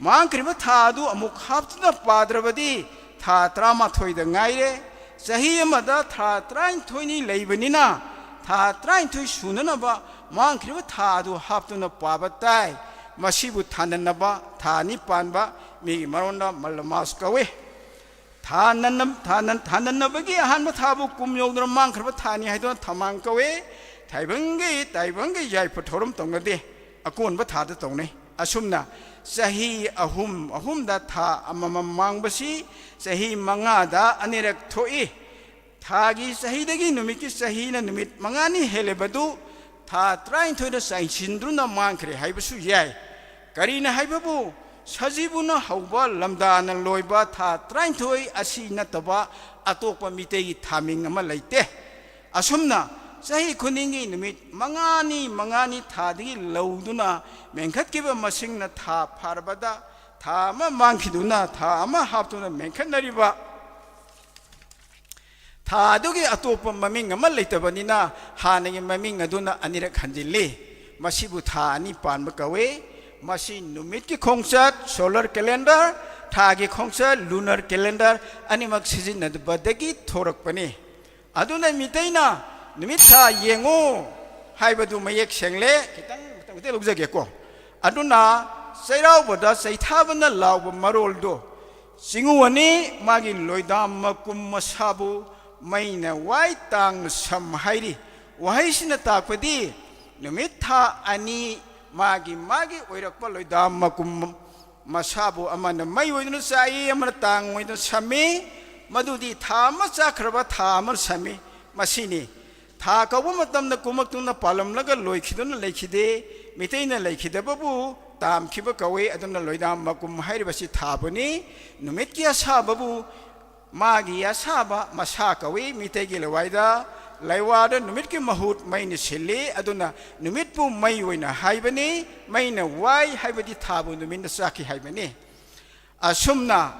ꯃꯥꯡꯈ꯭ꯔꯤꯕ ꯊꯥ ꯑꯗꯨ ꯑꯃꯨꯛ ꯍꯥꯞꯇꯨꯅ ꯄꯥꯗ꯭ꯔꯕꯗꯤ ꯊꯥ ꯇꯔꯥꯃꯥꯊꯣꯏꯗ ꯉꯥꯏꯔꯦ꯫ ꯆꯍꯤ ꯑꯃꯗ ꯊꯥ ꯇꯔꯥꯅꯤꯊꯣꯏꯅꯤ ꯂꯩꯕꯅꯤꯅ, ꯊꯥ ꯇꯔꯥꯅꯤꯊꯣꯏ ꯁꯨꯅꯅꯕ ꯃꯥꯡꯈ꯭ꯔꯤꯕ ꯊꯥ ꯑꯗꯨ ꯍꯥꯞꯇꯨꯅ ꯄꯥꯕ ꯇꯥꯏ꯫ ꯃꯁꯤꯕꯨ ꯊꯥꯅꯅꯕ ꯊꯥ ꯑꯅꯤ ꯄꯥꯟꯕ ꯃꯤꯒꯤ ꯃꯔꯣꯟꯗ ꯃꯜꯂꯃꯥꯁ ꯀꯧꯏ꯫ ꯊꯥ ꯅꯟꯅ-, ꯊꯥ ꯅꯟ-, ꯊꯥ ꯅꯟꯅꯕꯒꯤ ꯑꯍꯥꯟꯕ ꯊꯥꯕꯨ ꯀꯨꯝ ꯌꯧꯗꯨꯅ ꯃꯥꯡꯈ꯭ꯔꯕ ꯊꯥꯅꯤ ꯍꯥꯏꯗꯨꯅ ꯊꯃꯥꯡ ꯀꯧꯏ꯫ ꯊꯥꯏꯕꯪꯒꯤ, ꯇꯥꯏꯕꯪꯒꯤ ꯌꯥꯏꯐ ꯊꯧꯔꯝ ꯇꯧꯅꯗꯦ, ꯑꯀꯣꯟꯕ ꯊꯥꯗ ꯇꯧꯅꯩ꯫ ꯑꯁꯨꯝꯅ ꯆꯍꯤ ꯑꯍꯨꯝ ꯑꯍꯨꯝꯗ ꯊꯥ ꯑꯃꯃꯝ ꯃꯥꯡꯕꯁꯤ ꯆꯍꯤ ꯃꯉꯥꯗ ꯑꯅꯤꯔꯛ ꯊꯣꯛꯏ꯫ ꯊꯥꯒꯤ, ꯆꯍꯤꯗꯒꯤ ꯅꯨꯃꯤꯠꯀꯤ, ꯆꯍꯤꯅ ꯅꯨꯃꯤꯠ ꯃꯉꯥꯅꯤ ꯍꯦꯜꯂꯕꯗꯨ ꯊꯥ ꯇꯔꯥꯅꯤꯊꯣꯏꯗ ꯆꯥꯏꯁꯤꯟꯗꯨꯅ ꯃꯥꯡꯈ꯭ꯔꯦ ꯍꯥꯏꯕꯁꯨ ꯌꯥꯏ꯫ ꯀꯔꯤꯅ ꯍꯥꯏꯕꯕꯨ, ꯁꯖꯤꯕꯨꯅ ꯍꯧꯕ ꯂꯝꯗꯥꯅ ꯂꯣꯏꯕ ꯊꯥ ꯇꯔꯥꯅꯤꯊꯣꯏ ꯑꯁꯤ ꯅꯠꯇꯕ ꯑꯇꯣꯞꯄ ꯃꯤꯇꯩꯒꯤ ꯊꯥꯃꯤꯡ ꯑꯃ ꯂꯩꯇꯦ꯫ ꯑꯁꯨꯝꯅ ꯆꯍꯤ ꯈꯨꯗꯤꯡꯒꯤ ꯅꯨꯃꯤꯠ ꯃꯉꯥꯅꯤ ꯃꯉꯥꯅꯤ ꯊꯥꯗꯒꯤ ꯂꯧꯗꯨꯅ ꯃꯦꯟꯈꯠꯈꯤꯕ ꯃꯁꯤꯡꯅ ꯊꯥ ꯐꯥꯔꯕꯗ ꯊꯥ ꯑꯃ ꯃꯥꯡꯈꯤꯗꯨꯅ ꯊꯥ ꯑꯃ ꯍꯥꯞꯇꯨꯅ ꯃꯦꯟꯈꯠꯅꯔꯤꯕ ꯊꯥ ꯑꯗꯨꯒꯤ ꯑꯇꯣꯞꯄ ꯃꯃꯤꯡ ꯑꯃ ꯂꯩꯇꯕꯅꯤꯅ ꯍꯥꯟꯅꯒꯤ ꯃꯃꯤꯡ ꯑꯗꯨꯅ ꯑꯅꯤꯔꯛ ꯍꯟꯖꯤꯜꯂꯤ꯫ ꯃꯁꯤꯕꯨ ꯊꯥ ꯑꯅꯤ ꯄꯥꯟꯕ ꯀꯧꯏ꯫ ꯃꯁꯤ ꯅꯨꯃꯤꯠꯀꯤ ꯈꯣꯡꯆꯠ, solar calendar, ꯊꯥꯒꯤ ꯈꯣꯡꯆꯠ, lunar calendar, ꯑꯅꯤꯃꯛ ꯁꯤꯖꯤꯟꯅꯕꯗꯒꯤ ꯊꯣꯔꯛꯄꯅꯤ꯫ ꯑꯗꯨꯅ ꯃꯤꯇꯩꯅ ꯅꯨꯃꯤꯠ ꯊꯥ ꯌꯦꯡꯉꯨ ꯍꯥꯏꯕꯗꯨ ꯃꯌꯦꯛ ꯁꯦꯡꯂꯦ꯫ ꯈꯤꯇꯪ ꯃꯇꯦꯛ ꯂꯧꯖꯒꯦꯀꯣ꯫ ꯑꯗꯨꯅ ꯆꯩꯔꯥꯎꯕꯗ ꯆꯩꯊꯥꯕꯅ ꯂꯥꯎꯕ ꯃꯔꯣꯜꯗꯨ, ꯆꯤꯡꯉꯨ ꯑꯅꯤ ꯃꯥꯒꯤ ꯂꯣꯏꯗꯥꯝ ꯃꯀꯨꯝ ꯃꯁꯥꯕꯨ ꯃꯩꯅ ꯋꯥꯏ ꯇꯥꯡꯅ ꯁꯝ ꯍꯥꯏꯔꯤ꯫ ꯋꯥꯍꯩꯁꯤꯅ ꯇꯥꯛꯄꯗꯤ ꯅꯨꯃꯤꯠ ꯊꯥ ꯑꯅꯤ ꯃꯥꯒꯤ ꯃꯥꯒꯤ ꯑꯣꯏꯔꯛꯄ ꯂꯣꯏꯗꯥꯝ ꯃꯀꯨꯝ ꯃꯁꯥꯕꯨ ꯑꯃꯅ ꯃꯩ ꯑꯣꯏꯗꯨꯅ ꯆꯥꯛꯏ, ꯑꯃꯅ ꯇꯥꯡ ꯑꯣꯏꯗꯨꯅ ꯁꯝꯃꯤ꯫ ꯃꯗꯨꯗꯤ ꯊꯥ ꯑꯃ ꯆꯥꯈ꯭ꯔꯕ ꯊꯥ ꯑꯃ ꯁꯝꯃꯤ꯫ ꯃꯁꯤꯅꯤ꯫ ꯊꯥ ꯀꯧꯕ ꯃꯇꯝꯗ ꯀꯨꯝꯃꯛꯇꯨꯅ ꯄꯥꯜꯂꯝꯂꯒ ꯂꯣꯏꯈꯤꯗꯨꯅ ꯂꯩꯈꯤꯗꯦ꯫ ꯃꯤꯇꯩꯅ ꯂꯩꯈꯤꯗꯕꯕꯨ ꯇꯥꯝꯈꯤꯕ ꯀꯧꯏ꯫ ꯑꯗꯨꯅ ꯂꯣꯏꯗꯥꯝ ꯃꯀꯨꯝ ꯍꯥꯏꯔꯤꯕꯁꯤ ꯊꯥꯕꯨꯅꯤ꯫ ꯅꯨꯃꯤꯠꯀꯤ ꯑꯁꯥꯕꯕꯨ ꯃꯥꯒꯤ ꯑꯁꯥꯕ ꯃꯁꯥ ꯀꯧꯏ꯫ ꯃꯤꯇꯩꯒꯤ ꯂꯋꯥꯏꯗ ꯂꯩꯋꯥꯗ ꯅꯨꯃꯤꯠꯀꯤ ꯃꯍꯨꯠ ꯃꯩꯅ ꯁꯤꯜꯂꯤ꯫ ꯑꯗꯨꯅ ꯅꯨꯃꯤꯠꯄꯨ ꯃꯩ ꯑꯣꯏꯅ ꯍꯥꯏꯕꯅꯤ꯫ ꯃꯩꯅ ꯋꯥꯏ ꯍꯥꯏꯕꯗꯤ ꯊꯥꯕꯨ ꯅꯨꯃꯤꯠꯅ ꯆꯥꯛꯈꯤ ꯍꯥꯏꯕꯅꯤ꯫ ꯑꯁꯨꯝꯅ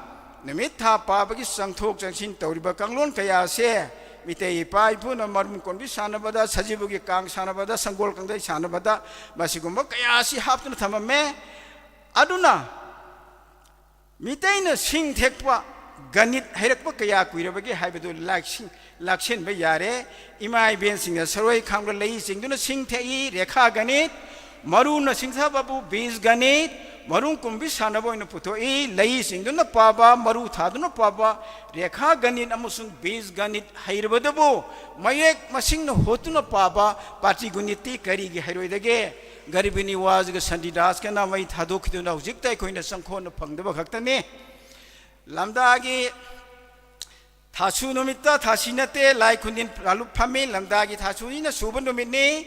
ꯅꯨꯃꯤꯠ ꯊꯥ ꯄꯥꯕꯒꯤ ꯆꯪꯊꯣꯛ ꯆꯪꯁꯤꯟ ꯇꯧꯔꯤꯕ ꯀꯥꯡꯂꯣꯟ ꯀꯌꯥ ꯑꯁꯦ ꯃꯤꯇꯩ ꯏꯄꯥ ꯏꯄꯨꯅ ꯃꯔꯨꯝ ꯀꯣꯟꯕꯤ ꯁꯥꯟꯅꯕꯗ, ꯁꯖꯤꯕꯨꯒꯤ ꯀꯥꯡ ꯁꯥꯟꯅꯕꯗ, ꯁꯪꯒꯣꯜ ꯀꯥꯡꯖꯩ ꯁꯥꯟꯅꯕꯗ ꯃꯁꯤꯒꯨꯝꯕ ꯀꯌꯥ ꯑꯁꯤ ꯍꯥꯞꯇꯨꯅ ꯊꯝꯃꯝꯃꯦ꯫ ꯑꯗꯨꯅ ꯃꯤꯇꯩꯅ ꯁꯤꯡ ꯊꯦꯛꯄ, ꯒꯅꯤꯠ ꯍꯩꯔꯛꯄ ꯀꯌꯥ ꯀꯨꯏꯔꯕꯒꯦ ꯍꯥꯏꯕꯗꯨ ꯂꯥꯛꯁꯤ-, ꯂꯥꯛꯁꯤꯟꯕ ꯌꯥꯔꯦ꯫ ꯏꯃꯥ ꯏꯕꯦꯟꯁꯤꯡꯅ ꯁꯔꯣꯏ ꯈꯥꯡꯕ ꯂꯩ ꯆꯤꯡꯗꯨꯅ ꯁꯤꯡ ꯊꯦꯛꯏ, ꯔꯦꯈꯥ ꯒꯅꯤꯠ꯫ ꯃꯔꯨꯅ ꯁꯤꯡꯊꯕꯕꯨ ꯕꯤꯖ ꯒꯅꯤꯠ, ꯃꯔꯨꯝ ꯀꯨꯝꯕꯤ ꯁꯥꯟꯅꯕ ꯑꯣꯏꯅ ꯄꯨꯊꯣꯛꯏ꯫ ꯂꯩ ꯆꯤꯡꯗꯨꯅ ꯄꯥꯕ, ꯃꯔꯨ ꯊꯥꯗꯨꯅ ꯄꯥꯕ, ꯔꯦꯈꯥ ꯒꯅꯤꯠ ꯑꯃꯁꯨꯡ ꯕꯤꯖ ꯒꯅꯤꯠ ꯍꯩꯔꯕꯗꯕꯨ ꯃꯌꯦꯛ ꯃꯁꯤꯡꯅ ꯍꯣꯠꯇꯨꯅ ꯄꯥꯕ ꯄꯥꯇꯤ ꯒꯨꯅꯤꯠꯇꯤ ꯀꯔꯤꯒꯤ ꯍꯩꯔꯣꯏꯗꯒꯦ? ꯒꯔꯤꯕꯤ ꯅꯤꯋꯥꯖꯒ ꯁꯟꯗꯤꯗꯥꯁꯀꯅ ꯃꯩ ꯊꯥꯗꯣꯛꯈꯤꯗꯨꯅ ꯍꯧꯖꯤꯛꯇ ꯑꯩꯈꯣꯏꯅ ꯆꯪꯈꯣꯟꯅ ꯐꯪꯗꯕ ꯈꯛꯇꯅꯤ꯫ ꯂꯝꯗꯥꯒꯤ ꯊꯥꯁꯨ ꯅꯨꯃꯤꯠꯇ ꯊꯥꯁꯤ ꯅꯠꯇꯦ, ꯂꯥꯏ ꯈꯨꯟꯗꯤꯟ ꯂꯥꯂꯨꯞ ꯐꯝꯃꯤ꯫ ꯂꯝꯗꯥꯒꯤ ꯊꯥꯁꯨꯁꯤꯅ ꯁꯨꯕ ꯅꯨꯃꯤꯠꯅꯤ,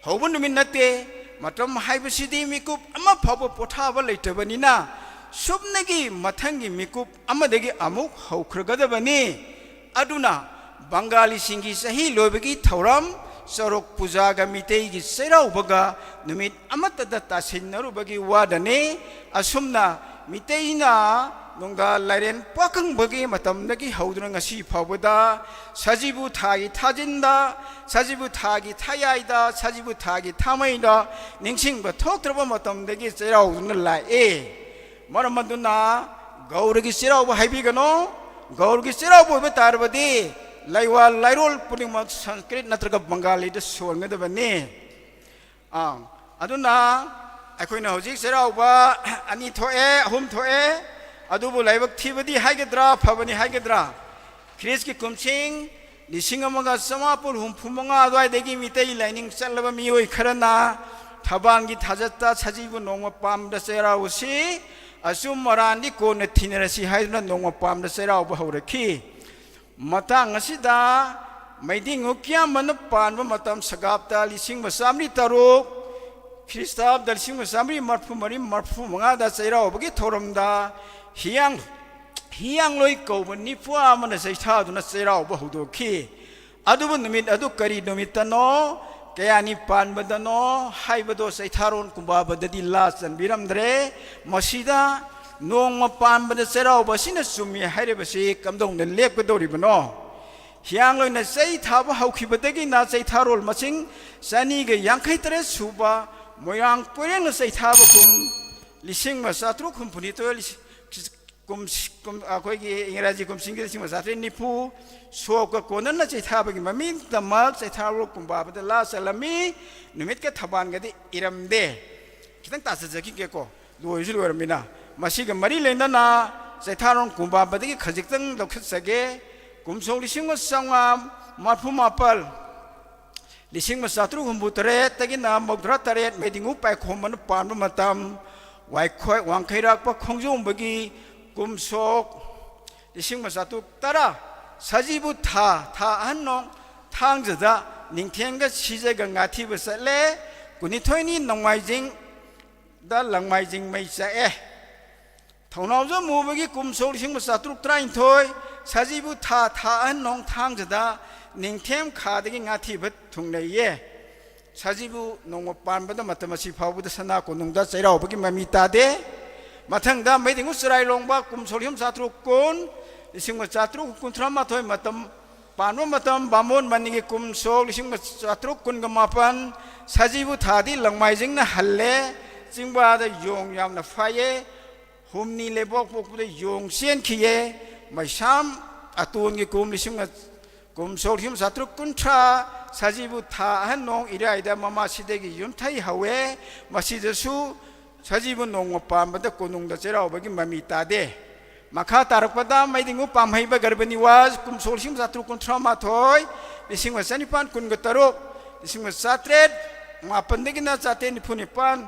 ꯍꯧꯕ ꯅꯨꯃꯤꯠ ꯅꯠꯇꯦ꯫ ꯃꯇꯝ ꯍꯥꯏꯕꯁꯤꯗꯤ ꯃꯤꯀꯨꯞ ꯑꯃ ꯐꯥꯎꯕ ꯄꯣꯊꯥꯕ ꯂꯩꯇꯕꯅꯤꯅ ꯁꯨꯞꯅꯒꯤ ꯃꯊꯪꯒꯤ ꯃꯤꯀꯨꯞ ꯑꯃꯗꯒꯤ ꯑꯃꯨꯛ ꯍꯧꯈ꯭ꯔꯒꯗꯕꯅꯤ꯫ ꯑꯗꯨꯅ ꯕꯪꯒꯥꯂꯤꯁꯤꯡꯒꯤ ꯆꯍꯤ ꯂꯣꯏꯕꯒꯤ ꯊꯧꯔꯝ ꯆꯔꯣꯛ ꯄꯨꯖꯥꯒ ꯃꯤꯇꯩꯒꯤ ꯆꯩꯔꯥꯎꯕꯒ ꯅꯨꯃꯤꯠ ꯑꯃꯠꯇꯗ ꯇꯥꯁꯤꯟꯅꯔꯨꯕꯒꯤ ꯋꯥꯗꯅꯤ꯫ ꯑꯁꯨꯝꯅ ꯃꯤꯇꯩꯅ ꯅꯣꯡꯒꯥ ꯂꯥꯏꯔꯦꯟ ꯄꯥꯈꯪꯕꯒꯤ ꯃꯇꯝꯗꯒꯤ ꯍꯧꯗꯨꯅ ꯉꯁꯤ ꯐꯥꯎꯕꯗ ꯁꯖꯤꯕꯨ ꯊꯥꯒꯤ ꯊꯥꯖꯤꯟꯗ, ꯁꯖꯤꯕꯨ ꯊꯥꯒꯤ ꯊꯥꯌꯥꯏꯗ, ꯁꯖꯤꯕꯨ ꯊꯥꯒꯤ ꯊꯥꯃꯩꯗ ꯅꯤꯡꯁꯤꯡꯕ ꯊꯣꯛꯇ꯭ꯔꯕ ꯃꯇꯝꯗꯒꯤ ꯆꯩꯔꯥꯎꯗꯨꯅ ꯂꯥꯛꯑꯦ꯫ ꯃꯔꯝ ꯑꯗꯨꯅ ꯒꯧꯔꯒꯤ ꯆꯩꯔꯥꯎꯕ ꯍꯥꯏꯕꯤꯒꯅꯨ꯫ ꯒꯧꯔꯒꯤ ꯆꯩꯔꯥꯎꯕ ꯑꯣꯏꯕ ꯇꯥꯔꯕꯗꯤ ꯂꯩꯋꯥ ꯂꯩꯔꯣꯜ ꯄꯨꯝꯅꯃꯛ ꯁꯪꯁꯀ꯭ꯔꯤꯠ ꯅꯠꯇ꯭ꯔꯒ ꯕꯪꯒꯥꯂꯤꯗ ꯁꯣꯟꯒꯗꯕꯅꯤ꯫ ꯑꯥ, ꯑꯗꯨꯅ ꯑꯩꯈꯣꯏꯅ ꯍꯧꯖꯤꯛ ꯆꯩꯔꯥꯎꯕ ꯑꯅꯤ ꯊꯣꯛꯑꯦ, ꯑꯍꯨꯝ ꯊꯣꯛꯑꯦ, ꯑꯗꯨꯕꯨ ꯂꯥꯏꯕꯛ ꯊꯤꯕꯗꯤ ꯍꯥꯏꯒꯗ꯭ꯔꯥ, ꯐꯕꯅꯤ ꯍꯥꯏꯒꯗ꯭ꯔꯥ? ꯈ꯭ꯔꯤꯁꯀꯤ ꯀꯨꯝꯁꯤꯡ ꯂꯤꯁꯤꯡ ꯑꯃꯒ ꯆꯃꯥꯄꯜ ꯍꯨꯝꯐꯨ ꯃꯉꯥ ꯑꯗꯨꯋꯥꯏꯗꯒꯤ ꯃꯤꯇꯩ ꯂꯥꯏꯅꯤꯡ ꯆꯠꯂꯕ ꯃꯤꯑꯣꯏ ꯈꯔꯅ ꯊꯕꯥꯟꯒꯤ ꯊꯥꯖꯠꯇ ꯁꯖꯤꯕꯨ ꯅꯣꯡꯃ ꯄꯥꯟꯕꯗ ꯆꯩꯔꯥꯎꯁꯤ, ꯑꯆꯨꯝ ꯑꯔꯥꯟꯗꯤ ꯀꯣꯟꯅ ꯊꯤꯅꯔꯁꯤ ꯍꯥꯏꯗꯨꯅ ꯅꯣꯡꯃ ꯄꯥꯟꯕꯗ ꯆꯩꯔꯥꯎꯕ ꯍꯧꯔꯛꯈꯤ꯫ ꯃꯇꯥꯡ ꯑꯁꯤꯗ ꯃꯩꯗꯤꯡ ꯎꯀꯤꯌꯥꯝꯕꯅ ꯄꯥꯟꯕ ꯃꯇꯝ ꯁꯒꯥꯞꯇ ꯂꯤꯁꯤꯡ ꯑꯃ ꯆꯥꯃꯔꯤ ꯇꯔꯨꯛ, ꯈ꯭ꯔꯤꯁꯇꯥꯕꯗ ꯂꯤꯁꯤꯡ ꯑꯃ ꯆꯥꯃꯔꯤ ꯃꯔꯐꯨ ꯃꯔꯤ ꯃꯔꯐꯨ ꯃꯉꯥꯗ ꯆꯩꯔꯥꯎꯕꯒꯤ ꯊꯧꯔꯝꯗ ꯍꯤꯌꯥꯡ, ꯍꯤꯌꯥꯡꯂꯣꯏ ꯀꯧꯕ ꯅꯤꯄꯨ ꯑꯃꯅ ꯆꯩꯊꯥꯗꯨꯅ ꯆꯩꯔꯥꯎꯕ ꯍꯧꯗꯣꯛꯈꯤ꯫ ꯑꯗꯨꯕꯨ ꯅꯨꯃꯤꯠ ꯑꯗꯨ ꯀꯔꯤ ꯅꯨꯃꯤꯠꯇꯅꯣ, ꯀꯌꯥꯅꯤ ꯄꯥꯟꯕꯗꯅꯣ ꯍꯥꯏꯕꯗꯣ ꯆꯩꯊꯥꯔꯣꯜ ꯀꯨꯝꯕꯥꯕꯗꯗꯤ ꯂꯥ ꯆꯟꯕꯤꯔꯝꯗ꯭ꯔꯦ꯫ ꯃꯁꯤꯗ ꯅꯣꯡꯃ ꯄꯥꯟꯕꯗ ꯆꯩꯔꯥꯎꯕ ꯑꯁꯤꯅ ꯆꯨꯝꯃꯤ ꯍꯥꯏꯔꯤꯕꯁꯤ ꯀꯝꯗꯧꯅ ꯂꯦꯞꯀꯗꯧꯔꯤꯕꯅꯣ? ꯍꯤꯌꯥꯡꯂꯣꯏꯅ ꯆꯩ ꯊꯥꯕ ꯍꯧꯈꯤꯕꯗꯒꯤꯅ ꯆꯩꯊꯥꯔꯣꯜ ꯃꯁꯤꯡ ꯆꯅꯤꯒ ꯌꯥꯡꯈꯩ ꯇꯔꯦꯠ ꯁꯨꯕ, ꯃꯣꯏꯔꯥꯡ ꯀꯣꯏꯔꯦꯡꯅ ꯆꯩꯊꯥꯕ ꯀꯨꯝ ꯂꯤꯁꯤꯡ ꯑꯃ ꯆꯥꯇ꯭ꯔꯨꯛ ꯍꯨꯝꯐꯨꯅꯤꯊꯣꯏ, ꯂꯤꯁꯤꯡ, ꯀꯨꯝ, ꯀꯨꯝ, ꯑꯩꯈꯣꯏꯒꯤ ꯏꯪꯒ꯭ꯔꯥꯖꯤ ꯀꯨꯝꯁꯤꯡꯒꯤ ꯂꯤꯁꯤꯡ ꯑꯃ ꯆꯥꯇ꯭ꯔꯦꯠ ꯅꯤꯐꯨ ꯁꯣꯛꯀ ꯀꯣꯟꯅꯅ ꯆꯩꯊꯥꯕꯒꯤ ꯃꯃꯤꯡꯗꯃꯛ ꯆꯩꯊꯥꯔꯣꯜ ꯀꯨꯝꯕꯥꯕꯗ ꯂꯥ ꯆꯜꯂꯝꯃꯤ꯫ ꯅꯨꯃꯤꯠꯀ ꯊꯕꯥꯟꯒꯗꯤ ꯏꯔꯝꯗꯦ꯫ ꯈꯤꯇꯪ ꯇꯥꯖꯖꯈꯤꯒꯦꯀꯣ, ꯂꯣꯏꯁꯨ ꯂꯣꯏꯔꯝꯃꯤꯅ꯫ ꯃꯁꯤꯒ ꯃꯔꯤ ꯂꯩꯅꯅ ꯆꯩꯊꯥꯔꯣꯜ ꯀꯨꯝꯕꯥꯕꯗꯒꯤ ꯈꯖꯤꯛꯇꯪ ꯂꯧꯈꯠꯆꯒꯦ꯫ ꯀꯨꯝꯁꯣꯛ ꯂꯤꯁꯤꯡ ꯑꯃ ꯆꯥꯝꯃꯉꯥ ꯃꯔꯐꯨ ꯃꯥꯄꯜ, ꯂꯤꯁꯤꯡ ꯑꯃ ꯆꯥꯇ꯭ꯔꯨꯛ ꯍꯨꯝꯐꯨ ꯇꯔꯦꯠꯇꯒꯤꯅ ꯃꯧꯗ꯭ꯔꯥ ꯇꯔꯦꯠ ꯃꯩꯗꯤꯡꯉꯨ ꯄꯥꯏꯈꯣꯝꯕꯅ ꯄꯥꯟꯕ ꯃꯇꯝ, ꯋꯥꯏꯈꯣꯏ ꯋꯥꯡꯈꯩꯔꯥꯛꯄ ꯈꯣꯡꯖꯣꯝꯕꯒꯤ ꯀꯨꯝꯁꯣꯛ ꯂꯤꯁꯤꯡ ꯑꯃ ꯆꯥꯇ꯭ꯔꯨꯛ ꯇꯔꯥ, ꯁꯖꯤꯕꯨ ꯊꯥ, ꯊꯥ ꯑꯍꯟ ꯅꯣꯡ ꯊꯥꯡꯖꯗ ꯅꯤꯡꯊꯦꯝꯒ ꯁꯤꯖꯒ ꯉꯥꯊꯤꯕ ꯆꯠꯂꯦ꯫ ꯀꯨꯟꯅꯤꯊꯣꯏꯅꯤ ꯅꯣꯡꯃꯥꯏꯖꯤꯡꯗ ꯂꯪꯃꯥꯏꯖꯤꯡ ꯃꯩ ꯆꯥꯛꯑꯦ꯫ ꯊꯧꯅꯥꯎꯖꯝ ꯃꯨꯕꯒꯤ ꯀꯨꯝꯁꯣꯛ ꯂꯤꯁꯤꯡ ꯑꯃ ꯆꯥꯇ꯭ꯔꯨꯛ ꯇꯔꯥꯅꯤꯊꯣꯏ, ꯁꯖꯤꯕꯨ ꯊꯥ, ꯊꯥ ꯑꯍꯟ ꯅꯣꯡ ꯊꯥꯡꯖꯗ ꯅꯤꯡꯊꯦꯝ ꯈꯥꯗꯒꯤ ꯉꯥꯊꯤꯕ ꯊꯨꯡꯅꯩꯌꯦ꯫ ꯁꯖꯤꯕꯨ ꯅꯣꯡꯃ ꯄꯥꯟꯕꯗ ꯃꯇꯝ ꯑꯁꯤ ꯐꯥꯎꯕꯗ ꯁꯅꯥ ꯀꯣꯅꯨꯡꯗ ꯆꯩꯔꯥꯎꯕꯒꯤ ꯃꯃꯤ ꯇꯥꯗꯦ꯫ ꯃꯊꯪꯗ ꯃꯩꯗꯤꯡꯉꯨ ꯆꯔꯥꯏ ꯂꯣꯡꯕ ꯀꯨꯝꯁꯣꯛ ꯂꯤꯁꯤꯡ ꯑꯃ ꯆꯥꯇ꯭ꯔꯨꯛ ꯀꯨꯟ, ꯂꯤꯁꯤꯡ ꯑꯃ ꯆꯥꯇ꯭ꯔꯨꯛ ꯀꯨꯟꯊ꯭ꯔꯥ ꯃꯥꯊꯣꯏ ꯃꯇꯝ, ꯄꯥꯟꯕ ꯃꯇꯝ ꯕꯥꯃꯣꯟ ꯃꯅꯤꯒꯤ ꯀꯨꯝꯁꯣꯛ ꯂꯤꯁꯤꯡ ꯑꯃ ꯆꯥꯇ꯭ꯔꯨꯛ ꯀꯨꯟꯒ ꯃꯥꯄꯟ, ꯁꯖꯤꯕꯨ ꯊꯥꯗꯤ ꯂꯪꯃꯥꯏꯖꯤꯡꯅ ꯍꯜꯂꯦ꯫ ꯆꯤꯡꯕꯥꯗ ꯌꯣꯡ ꯌꯥꯝꯅ ꯐꯥꯏꯌꯦ꯫ ꯍꯨꯝꯅꯤ ꯂꯩꯕꯥꯛ ꯄꯣꯛꯄꯗ ꯌꯣꯡ ꯆꯦꯟꯈꯤꯌꯦ꯫ ꯃꯩꯁꯥꯝ ꯑꯇꯣꯟꯒꯤ ꯀꯨꯝ ꯂꯤꯁꯤꯡ ꯑꯃ, ꯀꯨꯝꯁꯣꯛ ꯂꯤꯁꯤꯡ ꯑꯃ ꯆꯥꯇ꯭ꯔꯨꯛ ꯀꯨꯟꯊ꯭ꯔꯥ, ꯁꯖꯤꯕꯨ ꯊꯥ ꯑꯍꯟ ꯅꯣꯡ ꯏꯔꯥꯏꯗ ꯃꯃꯥꯁꯤꯗꯒꯤ ꯌꯨꯝꯊꯩ ꯍꯧꯋꯦ꯫ ꯃꯁꯤꯗꯁꯨ ꯁꯖꯤꯕꯨ ꯅꯣꯡꯃ ꯄꯥꯟꯕꯗ ꯀꯣꯅꯨꯡꯗ ꯆꯩꯔꯥꯎꯕꯒꯤ ꯃꯃꯤ ꯇꯥꯗꯦ꯫ ꯃꯈꯥ ꯇꯥꯔꯛꯄꯗ ꯃꯩꯗꯤꯡꯉꯨ ꯄꯥꯝꯍꯩꯕ ꯒꯔꯚ ꯅꯤꯋꯥꯁ ꯀꯨꯝꯁꯣꯛ ꯂꯤꯁꯤꯡ ꯑꯃ ꯆꯥꯇ꯭ꯔꯨꯛ ꯀꯨꯟꯊ꯭ꯔꯥ ꯃꯥꯊꯣꯏ, ꯂꯤꯁꯤꯡ ꯑꯃ ꯆꯅꯤꯄꯥꯟ ꯀꯨꯟꯒ ꯇꯔꯨꯛ, ꯂꯤꯁꯤꯡ ꯑꯃ ꯆꯥꯇ꯭ꯔꯦꯠ ꯃꯥꯄꯟꯗꯒꯤꯅ ꯆꯥꯇ꯭ꯔꯦꯠ ꯅꯤꯐꯨ ꯅꯤꯄꯥꯟ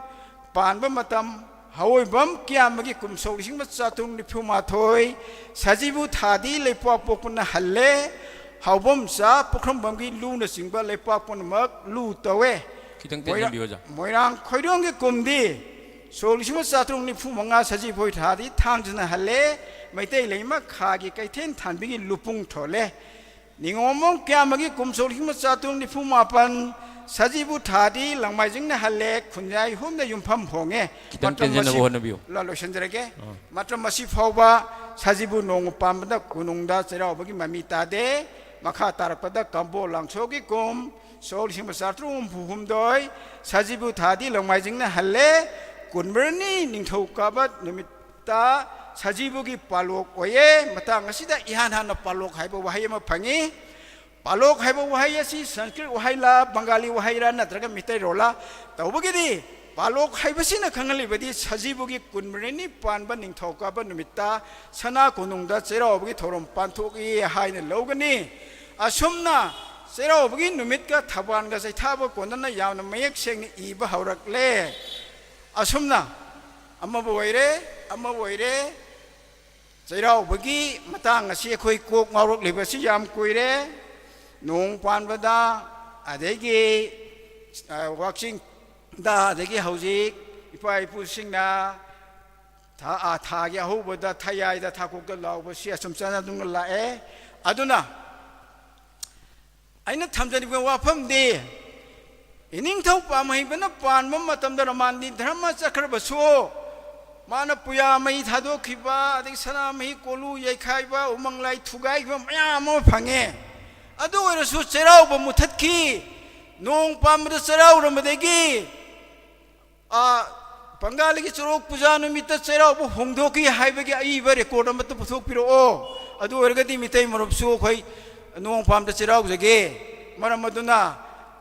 ꯄꯥꯟꯕ ꯃꯇꯝ, ꯍꯧꯑꯣꯏꯕꯝ ꯀꯤꯌꯥꯝꯕꯒꯤ ꯀꯨꯝꯁꯣꯛ ꯂꯤꯁꯤꯡ ꯑꯃ ꯆꯥꯇ꯭ꯔꯨꯛ ꯅꯤꯐꯨ ꯃꯥꯊꯣꯏ, ꯁꯖꯤꯕꯨ ꯊꯥꯗꯤ ꯂꯩꯄꯥꯛ ꯄꯣꯛꯄꯅ ꯍꯜꯂꯦ꯫ ꯍꯥꯎꯕꯝꯆꯥ ꯄꯨꯈ꯭ꯔꯝꯕꯝꯒꯤ ꯂꯨꯅꯆꯤꯡꯕ ꯂꯩꯄꯥꯛ ꯄꯨꯝꯅꯃꯛ ꯂꯨ ꯇꯧꯋꯦ꯫ ꯈꯤꯇꯪ ꯃꯣꯏꯔꯥ-, ꯇꯦꯟꯁꯤꯟꯕꯤꯌꯨ, ꯑꯣꯖꯥ꯫ ꯃꯣꯏꯔꯥꯡ ꯈꯣꯏꯔꯣꯡꯒꯤ ꯀꯨꯝꯗꯤ ꯁꯣꯛ ꯂꯤꯁꯤꯡ ꯑꯃ ꯆꯥꯇ꯭ꯔꯨꯛ ꯅꯤꯐꯨ ꯃꯉꯥ ꯁꯖꯤꯕꯨ ꯊꯥꯗꯤ ꯊꯥꯡꯖꯅ ꯍꯜꯂꯦ꯫ ꯃꯩꯇꯩ ꯂꯩꯃ ꯈꯥꯒꯤ ꯀꯩꯊꯦꯜ ꯊꯥꯟꯕꯤꯒꯤ ꯂꯨꯄꯨꯡ ꯊꯣꯜꯂꯦ꯫ ꯅꯤꯉꯣꯝꯕꯝ ꯀꯌꯥꯃꯒꯤ ꯀꯨꯝ ꯁꯣꯛ ꯂꯤꯁꯤꯡ ꯑꯃ ꯆꯥꯇ꯭ꯔꯨꯛ ꯅꯤꯐꯨ ꯃꯥꯄꯟ, ꯁꯖꯤꯕꯨ ꯊꯥꯗꯤ ꯂꯪꯃꯥꯏꯖꯤꯡꯅ ꯍꯜꯂꯦ, ꯈꯨꯟꯖꯥꯏꯍꯨꯝꯅ ꯌꯨꯝꯐꯝ ꯍꯣꯡꯉꯦ꯫ ꯈꯤꯇꯪ ꯃꯇꯝ ꯇꯦꯟꯁꯤꯟꯅꯕ ꯑꯁꯤ ꯍꯣꯠꯅꯕꯤꯌꯨ꯫ ꯂ-, ꯂꯣꯏꯁꯤꯟꯖꯔꯒꯦ꯫ ꯑꯥ꯫ ꯃꯇꯝ ꯑꯁꯤ ꯐꯥꯎꯕ ꯁꯖꯤꯕꯨ ꯅꯣꯡꯃ ꯄꯥꯟꯕꯗ ꯀꯣꯅꯨꯡꯗ ꯆꯩꯔꯥꯎꯕꯒꯤ ꯃꯃꯤ ꯇꯥꯗꯦ꯫ ꯃꯈꯥ ꯇꯥꯔꯛꯄꯗ ꯀꯥꯡꯄꯣꯛ ꯂꯥꯡꯁꯣꯛꯀꯤ ꯀꯨꯝ ꯁꯣꯛ ꯂꯤꯁꯤꯡ ꯑꯃ ꯆꯥꯇ꯭ꯔꯨꯛ ꯍꯨꯝꯐꯨ ꯍꯨꯝꯗꯣꯏ, ꯁꯖꯤꯕꯨ ꯊꯥꯗꯤ ꯂꯪꯃꯥꯏꯖꯤꯡꯅ ꯍꯜꯂꯦ꯫ ꯀꯨꯟꯃꯔꯤꯅꯤ ꯅꯤꯡꯊꯧꯀꯥꯕ ꯅꯨꯃꯤꯠ ꯇ ꯁꯖꯤꯕꯨꯒꯤ ꯄꯥꯂꯣꯛ ꯑꯣꯏꯌꯦ꯫ ꯃꯇꯥꯡ ꯑꯁꯤꯗ ꯏꯍꯥꯟ ꯍꯥꯟꯅ ꯄꯥꯂꯣꯛ ꯍꯥꯏꯕ ꯋꯥꯍꯩ ꯑꯃ ꯐꯪꯉꯤ꯫ ꯄꯥꯂꯣꯛ ꯍꯥꯏꯕ ꯋꯥꯍꯩ ꯑꯁꯤ ꯁꯪꯁꯀ꯭ꯔꯤꯠ ꯋꯥꯍꯩꯂꯥ, ꯕꯪꯒꯥꯂꯤ ꯋꯥꯍꯩꯔꯥ ꯅꯠꯇ꯭ꯔꯒ ꯃꯤꯇꯩꯔꯣꯜꯂꯥ? ꯇꯧꯕꯒꯤꯗꯤ ꯄꯥꯂꯣꯛ ꯍꯥꯏꯕꯁꯤꯅ ꯈꯪꯍꯜꯂꯤꯕꯗꯤ ꯁꯖꯤꯕꯨꯒꯤ ꯀꯨꯟꯃꯔꯤꯅꯤ ꯄꯥꯟꯕ ꯅꯤꯡꯊꯧꯀꯥꯕ ꯅꯨꯃꯤꯠꯇ ꯁꯅꯥ ꯀꯣꯅꯨꯡꯗ ꯆꯩꯔꯥꯎꯕꯒꯤ ꯊꯧꯔꯝ ꯄꯥꯡꯊꯣꯛꯏ ꯍꯥꯏꯅ ꯂꯧꯒꯅꯤ꯫ ꯑꯁꯨꯝꯅ ꯆꯩꯔꯥꯎꯕꯒꯤ ꯅꯨꯃꯤꯠꯀ ꯊꯧꯕꯥꯜꯒ ꯆꯩꯊꯥꯕ ꯀꯣꯟꯅꯅ ꯌꯥꯝꯅ ꯃꯌꯦꯛ ꯁꯦꯡꯅ ꯏꯕ ꯍꯧꯔꯛꯂꯦ꯫ ꯑꯁꯨꯝꯅ ꯑꯃꯕꯨ ꯑꯣꯏꯔꯦ, ꯑꯃꯕꯨ ꯑꯣꯏꯔꯦ, ꯆꯩꯔꯥꯎꯕꯒꯤ ꯃꯇꯥꯡ ꯑꯁꯤ ꯑꯩꯈꯣꯏ ꯀꯣꯛ ꯉꯥꯎꯔꯛꯂꯤꯕꯁꯤ ꯌꯥꯝ ꯀꯨꯏꯔꯦ꯫ ꯅꯣꯡ ꯄꯥꯟꯕꯗ, ꯑꯗꯒꯤ, ꯑ, ꯋꯥꯛꯆꯤꯡꯗ, ꯑꯗꯒꯤ ꯍꯧꯖꯤꯛ ꯏꯄꯥ ꯏꯄꯨꯁꯤꯡꯅ ꯊꯥ, ꯑ, ꯊꯥꯒꯤ ꯑꯍꯧꯕꯗ ꯊꯌꯥꯏꯗ ꯊꯥꯀꯣꯛꯇ ꯂꯥꯎꯕꯁꯤ ꯑꯁꯨꯝ ꯆꯠꯅꯗꯨꯅ ꯂꯥꯛꯑꯦ꯫ ꯑꯗꯨꯅ ꯑꯩꯅ ꯊꯝꯖꯅꯤꯡꯕ ꯋꯥꯐꯝꯗꯤ, ꯏꯅꯤꯡꯊꯧ ꯄꯥꯝꯍꯩꯕꯅ ꯄꯥꯟꯕ ꯃꯇꯝꯗ ꯔꯃꯥꯟꯗꯤ ꯙꯔꯃ ꯆꯠꯈ꯭ꯔꯕꯁꯨ, ꯃꯥꯅ ꯄꯨꯌꯥ ꯃꯩ ꯊꯥꯗꯣꯛꯈꯤꯕ, ꯑꯗꯒꯤ ꯁꯅꯥꯃꯍꯤ ꯀꯣꯂꯨ ꯌꯩꯈꯥꯏꯕ, ꯎꯃꯪ ꯂꯥꯏ ꯊꯨꯒꯥꯏꯈꯤꯕ ꯃꯌꯥꯝ ꯑꯃ ꯐꯪꯉꯦ꯫ ꯑꯗꯨ ꯑꯣꯏꯔꯁꯨ ꯆꯩꯔꯥꯎꯕ ꯃꯨꯊꯠꯈꯤ꯫ ꯅꯣꯡ ꯄꯥꯟꯕꯗ ꯆꯩꯔꯥꯎꯔꯝꯕꯗꯒꯤ ꯑ, ꯕꯪꯒꯥꯂꯤꯒꯤ ꯆꯨꯔꯣꯛ ꯄꯨꯖꯥ ꯅꯨꯃꯤꯠꯇ ꯆꯩꯔꯥꯎꯕ ꯍꯣꯡꯗꯣꯛꯈꯤ ꯍꯥꯏꯕꯒꯤ ꯑꯏꯕ ꯔꯦꯀꯣꯔꯗ ꯑꯃꯠꯇ ꯄꯨꯊꯣꯛꯄꯤꯔꯛꯑꯣ꯫ ꯑꯗꯨ ꯑꯣꯏꯔꯒꯗꯤ ꯃꯤꯇꯩ ꯃꯔꯨꯞꯁꯨ ꯑꯩꯈꯣꯏ ꯅꯣꯡ ꯄꯥꯝꯗ ꯆꯩꯔꯥꯎꯖꯒꯦ꯫ ꯃꯔꯝ ꯑꯗꯨꯅ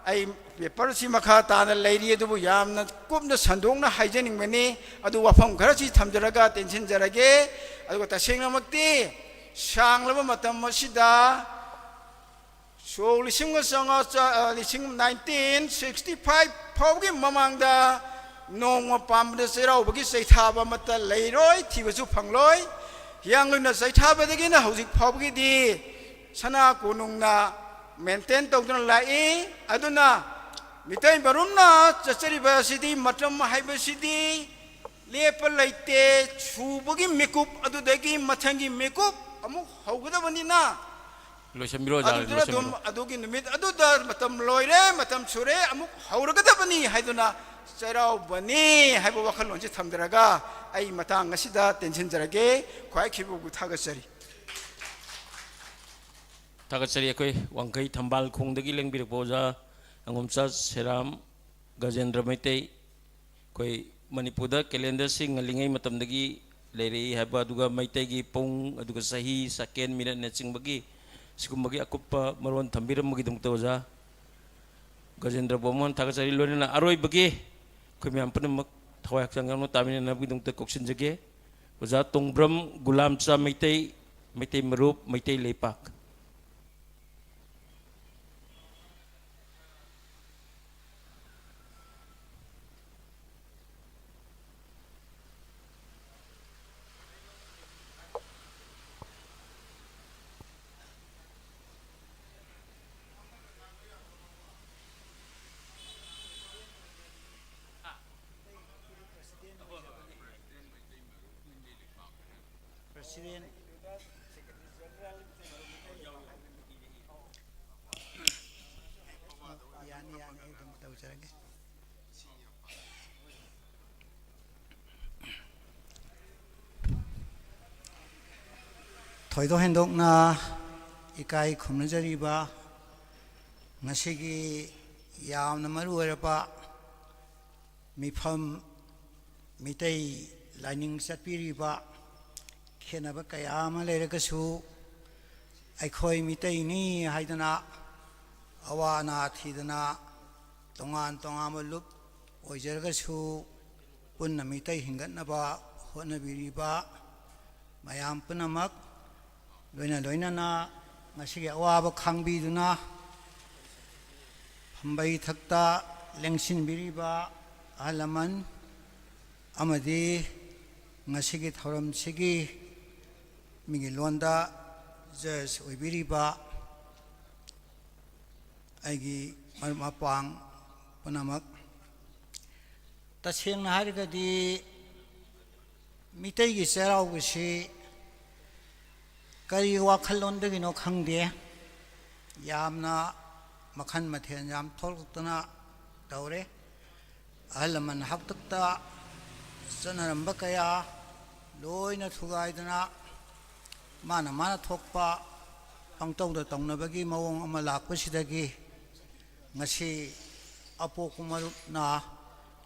ꯑꯩ ꯄꯦꯄꯔꯁꯤ ꯃꯈꯥ ꯇꯥꯅ ꯂꯩꯔꯤ, ꯑꯗꯨꯕꯨ ꯌꯥꯝꯅ ꯀꯨꯞꯅ ꯁꯟꯗꯣꯛꯅ ꯍꯥꯏꯖꯅꯤꯡꯕꯅꯤ꯫ ꯑꯗꯨ ꯋꯥꯐꯝ ꯈꯔꯁꯤ ꯊꯝꯖꯔꯒ ꯇꯦꯟꯁꯤꯟꯖꯔꯒꯦ꯫ ꯑꯗꯨꯒ ꯇꯁꯦꯡꯅꯃꯛꯇꯤ ꯁꯥꯡꯂꯕ ꯃꯇꯝ ꯑꯁꯤꯗ ꯁꯣꯛ ꯂꯤꯁꯤꯡ ꯑꯃ ꯆꯥꯝꯃꯉꯥ ꯆ-, ꯑ, ꯂꯤꯁꯤꯡ nineteen sixty five ꯐꯥꯎꯕꯒꯤ ꯃꯃꯥꯡꯗ ꯅꯣꯡꯃ ꯄꯥꯟꯕꯗ ꯆꯩꯔꯥꯎꯕꯒꯤ ꯆꯩꯊꯥꯕ ꯑꯃꯠꯇ ꯂꯩꯔꯣꯏ, ꯊꯤꯕꯁꯨ ꯐꯪꯂꯣꯏ꯫ ꯍꯤꯌꯥꯡꯂꯩꯅ ꯆꯩꯊꯥꯕꯗꯒꯤꯅ ꯍꯧꯖꯤꯛ ꯐꯥꯎꯕꯒꯤꯗꯤ ꯁꯅꯥ ꯀꯣꯅꯨꯡꯅ ꯃꯦꯟꯇꯦꯟ ꯇꯧꯗꯨꯅ ꯂꯥꯛꯏ꯫ ꯑꯗꯨꯅ ꯃꯤꯇꯩ ꯃꯔꯨꯞꯅ ꯆꯠꯆꯔꯤꯕ ꯑꯁꯤꯗꯤ, ꯃꯇꯝ ꯍꯥꯏꯕꯁꯤꯗꯤ ꯂꯦꯞꯄ ꯂꯩꯇꯦ꯫ ꯁꯨꯕꯒꯤ ꯃꯤꯀꯨꯞ ꯑꯗꯨꯗꯒꯤ ꯃꯊꯪꯒꯤ ꯃꯤꯀꯨꯞ ꯑꯃꯨꯛ ꯍꯧꯒꯗꯕꯅꯤꯅ, ꯂꯣꯏꯁꯤꯟꯕꯤꯔꯣ ꯑꯣꯖꯥ, ꯑꯗꯨꯗꯨꯅ ꯑꯗꯨꯝ ꯂꯣꯏꯁꯤꯟꯕꯤꯔꯣ꯫ ꯑꯗꯨꯒꯤ ꯅꯨꯃꯤꯠ ꯑꯗꯨꯗ ꯃꯇꯝ ꯂꯣꯏꯔꯦ, ꯃꯇꯝ ꯁꯨꯔꯦ, ꯑꯃꯨꯛ ꯍꯧꯔꯒꯗꯕꯅꯤ ꯍꯥꯏꯗꯨꯅ ꯆꯩꯔꯥꯎꯕꯅꯤ ꯍꯥꯏꯕ ꯋꯥꯈꯜꯂꯣꯟꯁꯤ ꯊꯝꯖꯔꯒ ꯑꯩ ꯃꯇꯥꯡ ꯑꯁꯤꯗ ꯇꯦꯟꯁꯤꯟꯖꯔꯒꯦ꯫ ꯈ꯭ꯋꯥꯏ ꯈꯤꯕꯨ ꯊꯥꯒꯠꯆꯔꯤ꯫ ꯊꯥꯒꯠꯆꯔꯤ꯫ ꯑꯩꯈꯣꯏ ꯋꯥꯡꯈꯩ ꯊꯝꯕꯥꯜ ꯈꯣꯡꯗꯒꯤ ꯂꯦꯡꯕꯤꯔꯛꯄ ꯑꯣꯖꯥ ꯑꯉꯣꯝꯆꯥ ꯁꯦꯔꯥꯝ ꯒꯖꯦꯟꯗ꯭ꯔ ꯃꯩꯇꯩ꯫ ꯑꯩꯈꯣꯏ ꯃꯅꯤꯄꯨꯔꯗ calendarꯁꯤ ꯉꯜꯂꯤꯉꯩ ꯃꯇꯝꯗꯒꯤ ꯂꯩꯔꯛꯏ ꯍꯥꯏꯕ, ꯑꯗꯨꯒ ꯃꯩꯇꯩꯒꯤ ꯄꯨꯡ, ꯑꯗꯨꯒ ꯆꯍꯤ, second, minuteꯅꯆꯤꯡꯕꯒꯤ ꯁꯤꯒꯨꯝꯕꯒꯤ ꯑꯀꯨꯞꯄ ꯃꯔꯣꯜ ꯊꯝꯕꯤꯔꯝꯕꯒꯤꯗꯃꯛꯇ ꯑꯣꯖꯥ ꯒꯖꯦꯟꯗ꯭ꯔꯕꯨ ꯑꯃꯨꯛ ꯍꯟꯅ ꯊꯥꯒꯠꯆꯔꯤ꯫ ꯂꯣꯏꯅꯅ ꯑꯔꯣꯏꯕꯒꯤ ꯑꯩꯈꯣꯏ ꯃꯌꯥꯝ ꯄꯨꯝꯅꯃꯛ ꯊꯋꯥꯏ ꯍꯛꯆꯥꯡ ꯌꯥꯎꯅ ꯇꯥꯃꯤꯟꯅꯅꯕꯒꯤꯗꯃꯛꯇ ꯀꯧꯁꯤꯟꯖꯒꯦ꯫ ꯑꯣꯖꯥ ꯇꯣꯡꯕ꯭ꯔꯝ ꯒꯨꯂꯥꯝꯆꯥ ꯃꯩꯇꯩ, ꯃꯩꯇꯩ ꯃꯔꯨꯞ, ꯃꯩꯇꯩ ꯂꯩꯄꯥꯛ꯫ President, ꯌꯥꯅꯤ, ꯌꯥꯅꯤ, ꯑꯩ ꯑꯗꯨꯝ ꯇꯧꯖꯔꯒꯦ꯫ ꯊꯣꯏꯗꯣꯛ ꯍꯦꯟꯗꯣꯛꯅ ꯏꯀꯥꯏ ꯈꯨꯝꯅꯖꯔꯤꯕ ꯉꯁꯤꯒꯤ ꯌꯥꯝꯅ ꯃꯔꯨ ꯑꯣꯏꯔꯕ ꯃꯤꯐꯝ, ꯃꯤꯇꯩ ꯂꯥꯏꯅꯤꯡ ꯆꯠꯄꯤꯔꯤꯕ, ꯈꯦꯠꯅꯕ ꯀꯌꯥ ꯑꯃ ꯂꯩꯔꯒꯁꯨ ꯑꯩꯈꯣꯏ ꯃꯤꯇꯩꯅꯤ ꯍꯥꯏꯗꯅ ꯑꯋꯥ ꯑꯅꯥ ꯊꯤꯗꯅ ꯇꯣꯉꯥꯟ ꯇꯣꯉꯥꯟꯕ ꯂꯨꯞ ꯑꯣꯏꯖꯔꯒꯁꯨ ꯄꯨꯟꯅ ꯃꯤꯇꯩ ꯍꯤꯡꯒꯠꯅꯕ ꯍꯣꯠꯅꯕꯤꯔꯤꯕ ꯃꯌꯥꯝ ꯄꯨꯝꯅꯃꯛ, ꯂꯣꯏꯅ ꯂꯣꯏꯅꯅ ꯉꯁꯤꯒꯤ ꯑꯋꯥꯕ ꯈꯥꯡꯕꯤꯗꯨꯅ ꯐꯝꯕꯩ ꯊꯛꯇ ꯂꯦꯡꯁꯤꯟꯕꯤꯔꯤꯕ ꯑꯍꯜ ꯂꯃꯟ ꯑꯃꯗꯤ ꯉꯁꯤꯒꯤ ꯊꯧꯔꯝꯁꯤꯒꯤ ꯃꯤꯒꯤ ꯂꯣꯟꯗ judge ꯑꯣꯏꯕꯤꯔꯤꯕ ꯑꯩꯒꯤ ꯃꯔꯨꯞ ꯃꯄꯥꯡ ꯄꯨꯝꯅꯃꯛ, ꯇꯁꯦꯡꯅ ꯍꯥꯏꯔꯒꯗꯤ ꯃꯤꯇꯩꯒꯤ ꯆꯩꯔꯥꯎꯕꯁꯤ ꯀꯔꯤ ꯋꯥꯈꯜꯂꯣꯟꯗꯒꯤꯅꯣ ꯈꯪꯗꯦ, ꯌꯥꯝꯅ ꯃꯈꯜ ꯃꯊꯦꯜ ꯌꯥꯝ ꯊꯣꯛꯂꯛꯇꯅ ꯇꯧꯔꯦ꯫ ꯑꯍꯜ ꯂꯃꯟ ꯍꯥꯛꯇꯛꯇ ꯆꯠꯅꯔꯝꯕ ꯀꯌꯥ ꯂꯣꯏꯅ ꯊꯨꯒꯥꯏꯗꯅ, ꯃꯥꯅ ꯃꯥꯅ ꯊꯣꯛꯄ ꯄꯪꯇꯧꯗ ꯇꯧꯅꯕꯒꯤ ꯃꯑꯣꯡ ꯑꯃ ꯂꯥꯛꯄꯁꯤꯗꯒꯤ, ꯉꯁꯤ ꯑꯄꯣꯛꯄ ꯃꯔꯨꯞꯅ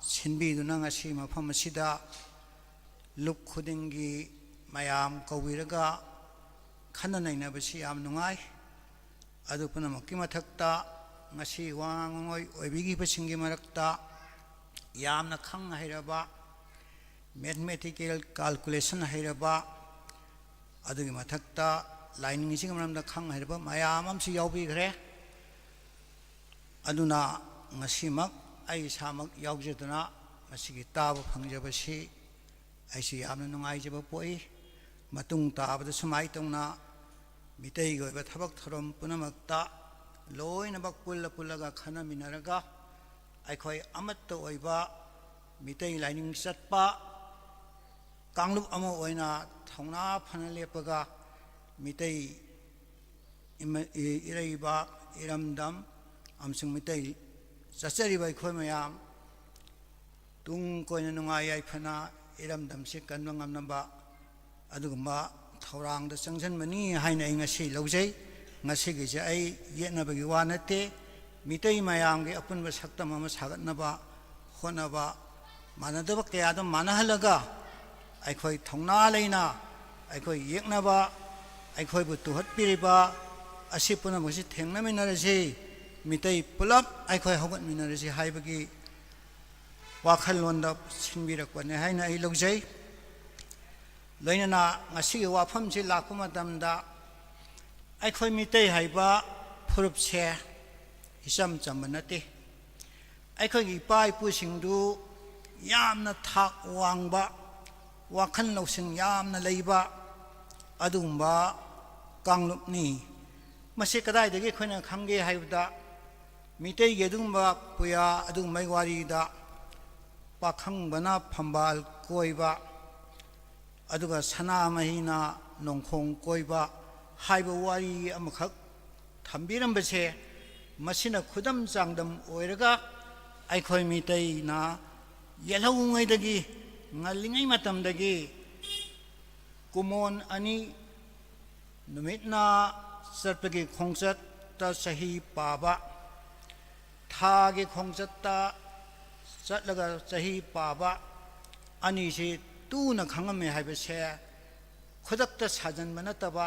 ꯁꯤꯟꯕꯤꯗꯨꯅ ꯉꯁꯤ ꯃꯐꯝ ꯑꯁꯤꯗ ꯂꯨꯞ ꯈꯨꯗꯤꯡꯒꯤ ꯃꯌꯥꯝ ꯀꯧꯕꯤꯔꯒ ꯈꯟꯅ ꯅꯩꯅꯕꯁꯤ ꯌꯥꯝ ꯅꯨꯡꯉꯥꯏ꯫ ꯑꯗꯨ ꯄꯨꯝꯅꯃꯛꯀꯤ ꯃꯊꯛꯇ, ꯉꯁꯤ ꯋꯥ ꯉꯥꯡꯂꯣꯏ ꯑꯣꯏꯕꯤꯈꯤꯕꯁꯤꯡꯒꯤ ꯃꯔꯛꯇ ꯌꯥꯝꯅ ꯈꯪ ꯍꯩꯔꯕ, mathematical calculation ꯍꯩꯔꯕ, ꯑꯗꯨꯒꯤ ꯃꯊꯛꯇ ꯂꯥꯏꯅꯤꯡꯁꯤꯒꯤ ꯃꯔꯝꯗ ꯈꯪ ꯍꯩꯔꯕ ꯃꯌꯥꯝ ꯑꯃꯁꯨ ꯌꯥꯎꯕꯤꯈ꯭ꯔꯦ꯫ ꯑꯗꯨꯅ ꯉꯁꯤꯃꯛ ꯑꯩ ꯏꯁꯥꯃꯛ ꯌꯥꯎꯖꯗꯨꯅ ꯃꯁꯤꯒꯤ ꯇꯥꯕ ꯐꯪꯖꯕꯁꯤ ꯑꯩꯁꯨ ꯌꯥꯝꯅ ꯅꯨꯡꯉꯥꯏꯖꯕ ꯄꯣꯛꯏ꯫ ꯃꯇꯨꯡ ꯇꯥꯕꯗ ꯁꯨꯃꯥꯏ ꯇꯧꯅ ꯃꯤꯇꯩꯒꯤ ꯑꯣꯏꯕ ꯊꯕꯛ ꯊꯧꯔꯝ ꯄꯨꯝꯅꯃꯛꯇ ꯂꯣꯏꯅꯃꯛ ꯄꯨꯜꯂ ꯄꯨꯜꯂꯒ ꯈꯟꯅꯃꯤꯟꯅꯔꯒ, ꯑꯩꯈꯣꯏ ꯑꯃꯠꯇ ꯑꯣꯏꯕ ꯃꯤꯇꯩ ꯂꯥꯏꯅꯤꯡ ꯆꯠꯄ ꯀꯥꯡꯂꯨꯞ ꯑꯃ ꯑꯣꯏꯅ ꯊꯧꯅꯥ ꯐꯅ ꯂꯦꯞꯄꯒ, ꯃꯤꯇꯩ ꯏꯃ-, ꯏ-, ꯏꯔꯩꯕꯥꯛ, ꯏꯔꯝꯗꯝ ꯑꯃꯁꯨꯡ ꯃꯤꯇꯩ ꯆꯠꯆꯔꯤꯕ ꯑꯩꯈꯣꯏ ꯃꯌꯥꯝ ꯇꯨꯡ ꯀꯣꯏꯅ ꯅꯨꯡꯉꯥꯏ ꯌꯥꯏꯐꯅ ꯏꯔꯝꯗꯝꯁꯤ ꯀꯟꯕ ꯉꯝꯅꯕ ꯑꯗꯨꯒꯨꯝꯕ ꯊꯧꯔꯥꯡꯗ ꯆꯪꯁꯤꯟꯕꯅꯤ ꯍꯥꯏꯅ ꯑꯩ ꯉꯁꯤ ꯂꯧꯖꯩ꯫ ꯉꯁꯤꯒꯤꯁꯦ ꯑꯩ ꯌꯦꯠꯅꯕꯒꯤ ꯋꯥ ꯅꯠꯇꯦ꯫ ꯃꯤꯇꯩ ꯃꯌꯥꯝꯒꯤ ꯑꯄꯨꯟꯕ ꯁꯛꯇꯝ ꯑꯃ ꯁꯥꯒꯠꯅꯕ ꯍꯣꯠꯅꯕ, ꯃꯥꯟꯅꯗꯕ ꯀꯌꯥꯗ ꯃꯥꯟꯅꯍꯜꯂꯒ, ꯑꯩꯈꯣꯏ ꯊꯧꯅꯥ ꯂꯩꯅ ꯑꯩꯈꯣꯏ ꯌꯦꯛꯅꯕ, ꯑꯩꯈꯣꯏꯕꯨ ꯇꯨꯍꯠꯄꯤꯔꯤꯕ ꯑꯁꯤ ꯄꯨꯝꯅꯃꯛꯁꯤ ꯊꯦꯡꯅꯃꯤꯟꯅꯔꯁꯤ, ꯃꯤꯇꯩ ꯄꯨꯂꯞ ꯑꯩꯈꯣꯏ ꯍꯧꯒꯠꯃꯤꯟꯅꯔꯁꯤ ꯍꯥꯏꯕꯒꯤ ꯋꯥꯈꯜꯂꯣꯟꯗ ꯁꯤꯟꯕꯤꯔꯛꯄꯅꯤ ꯍꯥꯏꯅ ꯑꯩ ꯂꯧꯖꯩ꯫ ꯂꯣꯏꯅꯅ ꯉꯁꯤꯒꯤ ꯋꯥꯐꯝꯁꯤ ꯂꯥꯛꯄ ꯃꯇꯝꯗ, ꯑꯩꯈꯣꯏ ꯃꯤꯇꯩ ꯍꯥꯏꯕ ꯐꯨꯔꯨꯞꯁꯦ ꯏꯆꯝ ꯆꯝꯕ ꯅꯠꯇꯦ꯫ ꯑꯩꯈꯣꯏꯒꯤ ꯏꯄꯥ ꯏꯄꯨꯁꯤꯡꯗꯨ ꯌꯥꯝꯅ ꯊꯥꯛ ꯋꯥꯡꯕ, ꯋꯥꯈꯜ ꯂꯧꯁꯤꯡ ꯌꯥꯝꯅ ꯂꯩꯕ ꯑꯗꯨꯒꯨꯝꯕ ꯀꯥꯡꯂꯨꯞꯅꯤ꯫ ꯃꯁꯤ ꯀꯗꯥꯏꯗꯒꯤ ꯑꯩꯈꯣꯏꯅ ꯈꯪꯒꯦ ꯍꯥꯏꯕꯗ, ꯃꯤꯇꯩꯒꯤ ꯑꯗꯨꯒꯨꯝꯕ ꯄꯨꯌꯥ ꯑꯗꯨꯒꯨꯝꯕꯒꯤ ꯋꯥꯔꯤꯗ ꯄꯥꯈꯪꯕꯅ ꯐꯝꯕꯥꯜ ꯀꯣꯏꯕ, ꯑꯗꯨꯒ ꯁꯅꯥꯃꯍꯤꯅ ꯅꯣꯡꯈꯣꯡ ꯀꯣꯏꯕ ꯍꯥꯏꯕ ꯋꯥꯔꯤ ꯑꯃꯈꯛ ꯊꯝꯕꯤꯔꯝꯕꯁꯦ, ꯃꯁꯤꯅ ꯈꯨꯗꯝ ꯆꯥꯡꯗꯝ ꯑꯣꯏꯔꯒ ꯑꯩꯈꯣꯏ ꯃꯤꯇꯩꯅ ꯌꯦꯜꯍꯧꯉꯩꯗꯒꯤ, ꯉꯜꯂꯤꯉꯩ ꯃꯇꯝꯗꯒꯤ ꯀꯨꯃꯣꯟ ꯑꯅꯤ, ꯅꯨꯃꯤꯠꯅ ꯆꯠꯄꯒꯤ ꯈꯣꯡꯆꯠꯇ ꯆꯍꯤ ꯄꯥꯕ, ꯊꯥꯒꯤ ꯈꯣꯡꯆꯠꯇ ꯆꯠꯂꯒ ꯆꯍꯤ ꯄꯥꯕ ꯑꯅꯤꯁꯤ ꯇꯨꯅ ꯈꯪꯉꯝꯃꯦ ꯍꯥꯏꯕꯁꯦ ꯈꯨꯗꯛꯇ ꯁꯥꯖꯟꯕ ꯅꯠꯇꯕ,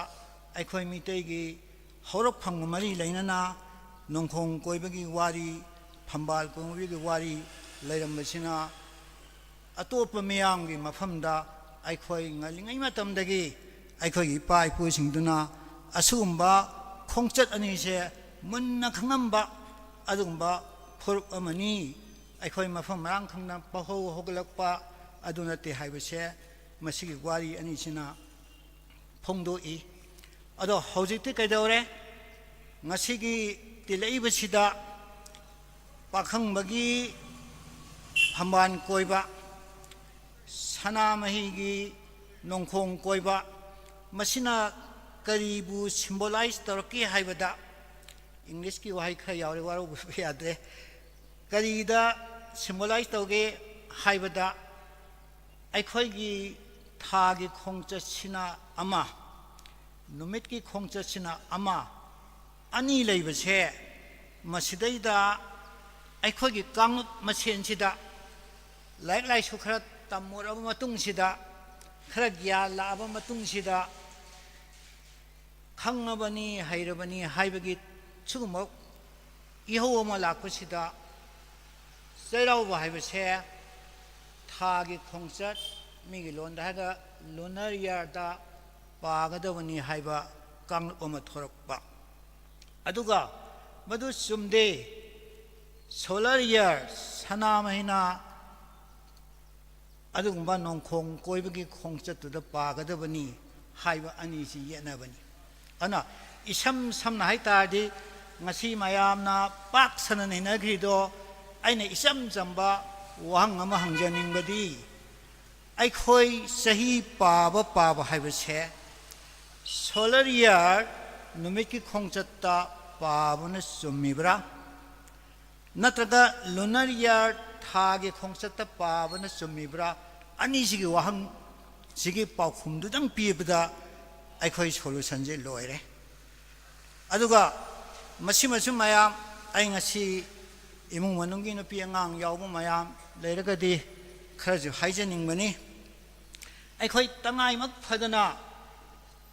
ꯑꯩꯈꯣꯏ ꯃꯤꯇꯩꯒꯤ ꯍꯧꯔꯛꯐꯝꯒ ꯃꯔꯤ ꯂꯩꯅꯅ ꯅꯣꯡꯈꯣꯡ ꯀꯣꯏꯕꯒꯤ ꯋꯥꯔꯤ, ꯐꯝꯕꯥꯜ ꯀꯣꯏꯕꯒꯤ ꯋꯥꯔꯤ ꯂꯩꯔꯝꯕꯁꯤꯅ, ꯑꯇꯣꯞꯄ ꯃꯤꯌꯥꯝꯒꯤ ꯃꯐꯝꯗ ꯑꯩꯈꯣꯏ ꯉꯜꯂꯤꯉꯩ ꯃꯇꯝꯗꯒꯤ ꯑꯩꯈꯣꯏꯒꯤ ꯏꯄꯥ ꯏꯄꯨꯁꯤꯡꯗꯨꯅ ꯑꯁꯤꯒꯨꯝꯕ ꯈꯣꯡꯆꯠ ꯑꯅꯤꯁꯦ ꯃꯨꯟꯅ ꯈꯪꯉꯝꯕ ꯑꯗꯨꯒꯨꯝꯕ ꯐꯨꯔꯨꯞ ꯑꯃꯅꯤ꯫ ꯑꯩꯈꯣꯏ ꯃꯐꯝ ꯃꯔꯥꯡ ꯈꯪꯅ ꯄꯪꯍꯧ ꯍꯧꯒꯠꯂꯛꯄ ꯑꯗꯨ ꯅꯠꯇꯦ ꯍꯥꯏꯕꯁꯦ ꯃꯁꯤꯒꯤ ꯋꯥꯔꯤ ꯑꯅꯤꯁꯤꯅ ꯐꯣꯡꯗꯣꯛꯏ꯫ ꯑꯗꯣ ꯍꯧꯖꯤꯛꯇꯤ ꯀꯩꯗꯧꯔꯦ? ꯉꯁꯤꯒꯤ ꯇꯤꯜꯂꯛꯏꯕꯁꯤꯗ ꯄꯥꯈꯪꯕꯒꯤ ꯐꯝꯕꯥꯜ ꯀꯣꯏꯕ, ꯁꯅꯥꯃꯍꯤꯒꯤ ꯅꯣꯡꯈꯣꯡ ꯀꯣꯏꯕ, ꯃꯁꯤꯅ ꯀꯔꯤꯕꯨ symbolize ꯇꯧꯔꯛꯀꯦ ꯍꯥꯏꯕꯗ, ꯏꯪꯂꯤꯁꯀꯤ ꯋꯥꯍꯩ ꯈꯔ ꯌꯥꯎꯔꯦ, ꯋꯥꯔꯧꯕꯤꯕ ꯌꯥꯗ꯭ꯔꯦ꯫ ꯀꯔꯤꯗ symbolize ꯇꯧꯒꯦ ꯍꯥꯏꯕꯗ, ꯑꯩꯈꯣꯏꯒꯤ ꯊꯥꯒꯤ ꯈꯣꯡꯆꯠꯁꯤꯅ ꯑꯃ, ꯅꯨꯃꯤꯠꯀꯤ ꯈꯣꯡꯆꯠꯁꯤꯅ ꯑꯃ, ꯑꯅꯤ ꯂꯩꯕꯁꯦ, ꯃꯁꯤꯗꯩꯗ ꯑꯩꯈꯣꯏꯒꯤ ꯀꯥꯡꯂꯨꯞ ꯃꯁꯦꯟꯁꯤꯗ ꯂꯥꯏꯔꯤꯛ ꯂꯥꯏꯁꯨ ꯈꯔ ꯇꯝꯃꯨꯔꯕ ꯃꯇꯨꯡꯁꯤꯗ, ꯈꯔ ꯒ꯭ꯌꯥꯟ ꯂꯥꯛꯑꯕ ꯃꯇꯨꯡꯁꯤꯗ, ꯈꯪꯉꯕꯅꯤ, ꯍꯩꯔꯕꯅꯤ ꯍꯥꯏꯕꯒꯤ ꯁꯤꯒꯨꯝꯕ ꯏꯍꯧ ꯑꯃ ꯂꯥꯛꯄꯁꯤꯗ, ꯆꯩꯔꯥꯎꯕ ꯍꯥꯏꯕꯁꯦ ꯊꯥꯒꯤ ꯈꯣꯡꯆꯠ, ꯃꯤꯒꯤ ꯂꯣꯟꯗ ꯍꯥꯏꯔꯒ lunar yearꯗ ꯄꯥꯒꯗꯕꯅꯤ ꯍꯥꯏꯕ ꯀꯥꯡꯂꯨꯞ ꯑꯃ ꯊꯣꯔꯛꯄ꯫ ꯑꯗꯨꯒ ꯃꯗꯨ ꯆꯨꯝꯗꯦ꯫ Solar year, ꯁꯅꯥꯃꯍꯤꯅ ꯑꯗꯨꯒꯨꯝꯕ ꯅꯣꯡꯈꯣꯡ ꯀꯣꯏꯕꯒꯤ ꯈꯣꯡꯆꯠꯇꯨꯗ ꯄꯥꯒꯗꯕꯅꯤ ꯍꯥꯏꯕ ꯑꯅꯤꯁꯤ ꯌꯦꯠꯅꯕꯅꯤ꯫ ꯑꯗꯨꯅ ꯏꯁꯝ ꯁꯝꯅ ꯍꯥꯏ ꯇꯥꯔꯗꯤ, ꯉꯁꯤ ꯃꯌꯥꯝꯅ ꯄꯥꯛ ꯁꯟꯅ ꯅꯩꯅꯈ꯭ꯔꯤꯗꯣ, ꯑꯩꯅ ꯏꯆꯝ ꯆꯝꯕ ꯋꯥꯍꯪ ꯑꯃ ꯍꯪꯖꯅꯤꯡꯕꯗꯤ, ꯑꯩꯈꯣꯏ ꯆꯍꯤ ꯄꯥꯕ ꯄꯥꯕ ꯍꯥꯏꯕꯁꯦ solar year, ꯅꯨꯃꯤꯠꯀꯤ ꯈꯣꯡꯆꯠꯇ ꯄꯥꯕꯅ ꯆꯨꯝꯃꯤꯕ꯭ꯔꯥ, ꯅꯠꯇ꯭ꯔꯒ lunar year, ꯊꯥꯒꯤ ꯈꯣꯡꯆꯠꯇ ꯄꯥꯕꯅ ꯆꯨꯝꯃꯤꯕ꯭ꯔꯥ? ꯑꯅꯤꯁꯤꯒꯤ ꯋꯥꯍꯪꯁꯤꯒꯤ ꯄꯥꯎꯈꯨꯝꯗꯨꯗꯪ ꯄꯤꯕꯗ ꯑꯩꯈꯣꯏ solutionꯁꯦ ꯂꯣꯏꯔꯦ꯫ ꯑꯗꯨꯒ ꯃꯁꯤꯃꯁꯨ ꯃꯌꯥꯝ, ꯑꯩ ꯉꯁꯤ ꯏꯃꯨꯡ ꯃꯅꯨꯡꯒꯤ ꯅꯨꯄꯤ ꯑꯉꯥꯡ ꯌꯥꯎꯕ ꯃꯌꯥꯝ ꯂꯩꯔꯒꯗꯤ ꯈꯔꯁꯨ ꯍꯥꯏꯖꯅꯤꯡꯕꯅꯤ꯫ ꯑꯩꯈꯣꯏ ꯇꯉꯥꯏꯃꯛ ꯐꯗꯅ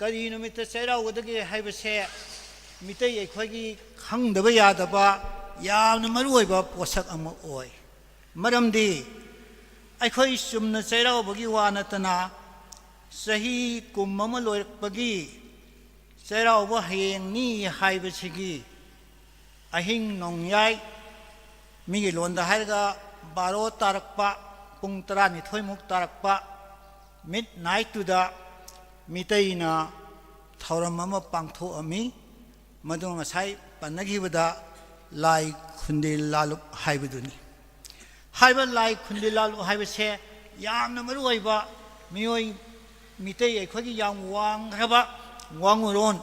ꯀꯔꯤ ꯅꯨꯃꯤꯠꯇ ꯆꯩꯔꯥꯎꯒꯗꯒꯦ ꯍꯥꯏꯕꯁꯦ ꯃꯤꯇꯩ ꯑꯩꯈꯣꯏꯒꯤ ꯈꯪꯗꯕ ꯌꯥꯗꯕ ꯌꯥꯝꯅ ꯃꯔꯨꯑꯣꯏꯕ ꯄꯣꯠꯁꯛ ꯑꯃ ꯑꯣꯏ꯫ ꯃꯔꯝꯗꯤ ꯑꯩꯈꯣꯏ ꯆꯨꯝꯅ ꯆꯩꯔꯥꯎꯕꯒꯤ ꯋꯥ ꯅꯠꯇꯅ ꯆꯍꯤ ꯀꯨꯝ ꯑꯃ ꯂꯣꯏꯔꯛꯄꯒꯤ ꯆꯩꯔꯥꯎꯕ ꯍꯌꯦꯡꯅꯤ ꯍꯥꯏꯕꯁꯤꯒꯤ ꯑꯍꯤꯡ ꯅꯣꯡꯌꯥꯏ, ꯃꯤꯒꯤ ꯂꯣꯟꯗ ꯍꯥꯏꯔꯒ ꯕꯥꯔꯣ ꯇꯥꯔꯛꯄ, ꯄꯨꯡ ꯇꯔꯥꯅꯤꯊꯣꯏꯃꯨꯛ ꯇꯥꯔꯛꯄ midnightꯇꯨꯗ ꯃꯤꯇꯩꯅ ꯊꯧꯔꯝ ꯑꯃ ꯄꯥꯡꯊꯣꯛꯑꯝꯃꯤ꯫ ꯃꯗꯨ ꯉꯁꯥꯏ ꯄꯟꯅꯈꯤꯕꯗ ꯂꯥꯏ ꯈꯨꯟꯗꯦꯜ ꯂꯥꯂꯨꯞ ꯍꯥꯏꯕꯗꯨꯅꯤ꯫ ꯍꯥꯏꯕ ꯂꯥꯏ ꯈꯨꯟꯗꯦꯜ ꯂꯥꯂꯨꯞ ꯍꯥꯏꯕꯁꯦ ꯌꯥꯝꯅ ꯃꯔꯨ ꯑꯣꯏꯕ ꯃꯤꯑꯣꯏ, ꯃꯤꯇꯩ ꯑꯩꯈꯣꯏꯒꯤ ꯌꯥꯝ ꯋꯥꯡꯈ꯭ꯔꯕ ꯋꯥꯉꯨꯔꯣꯟ,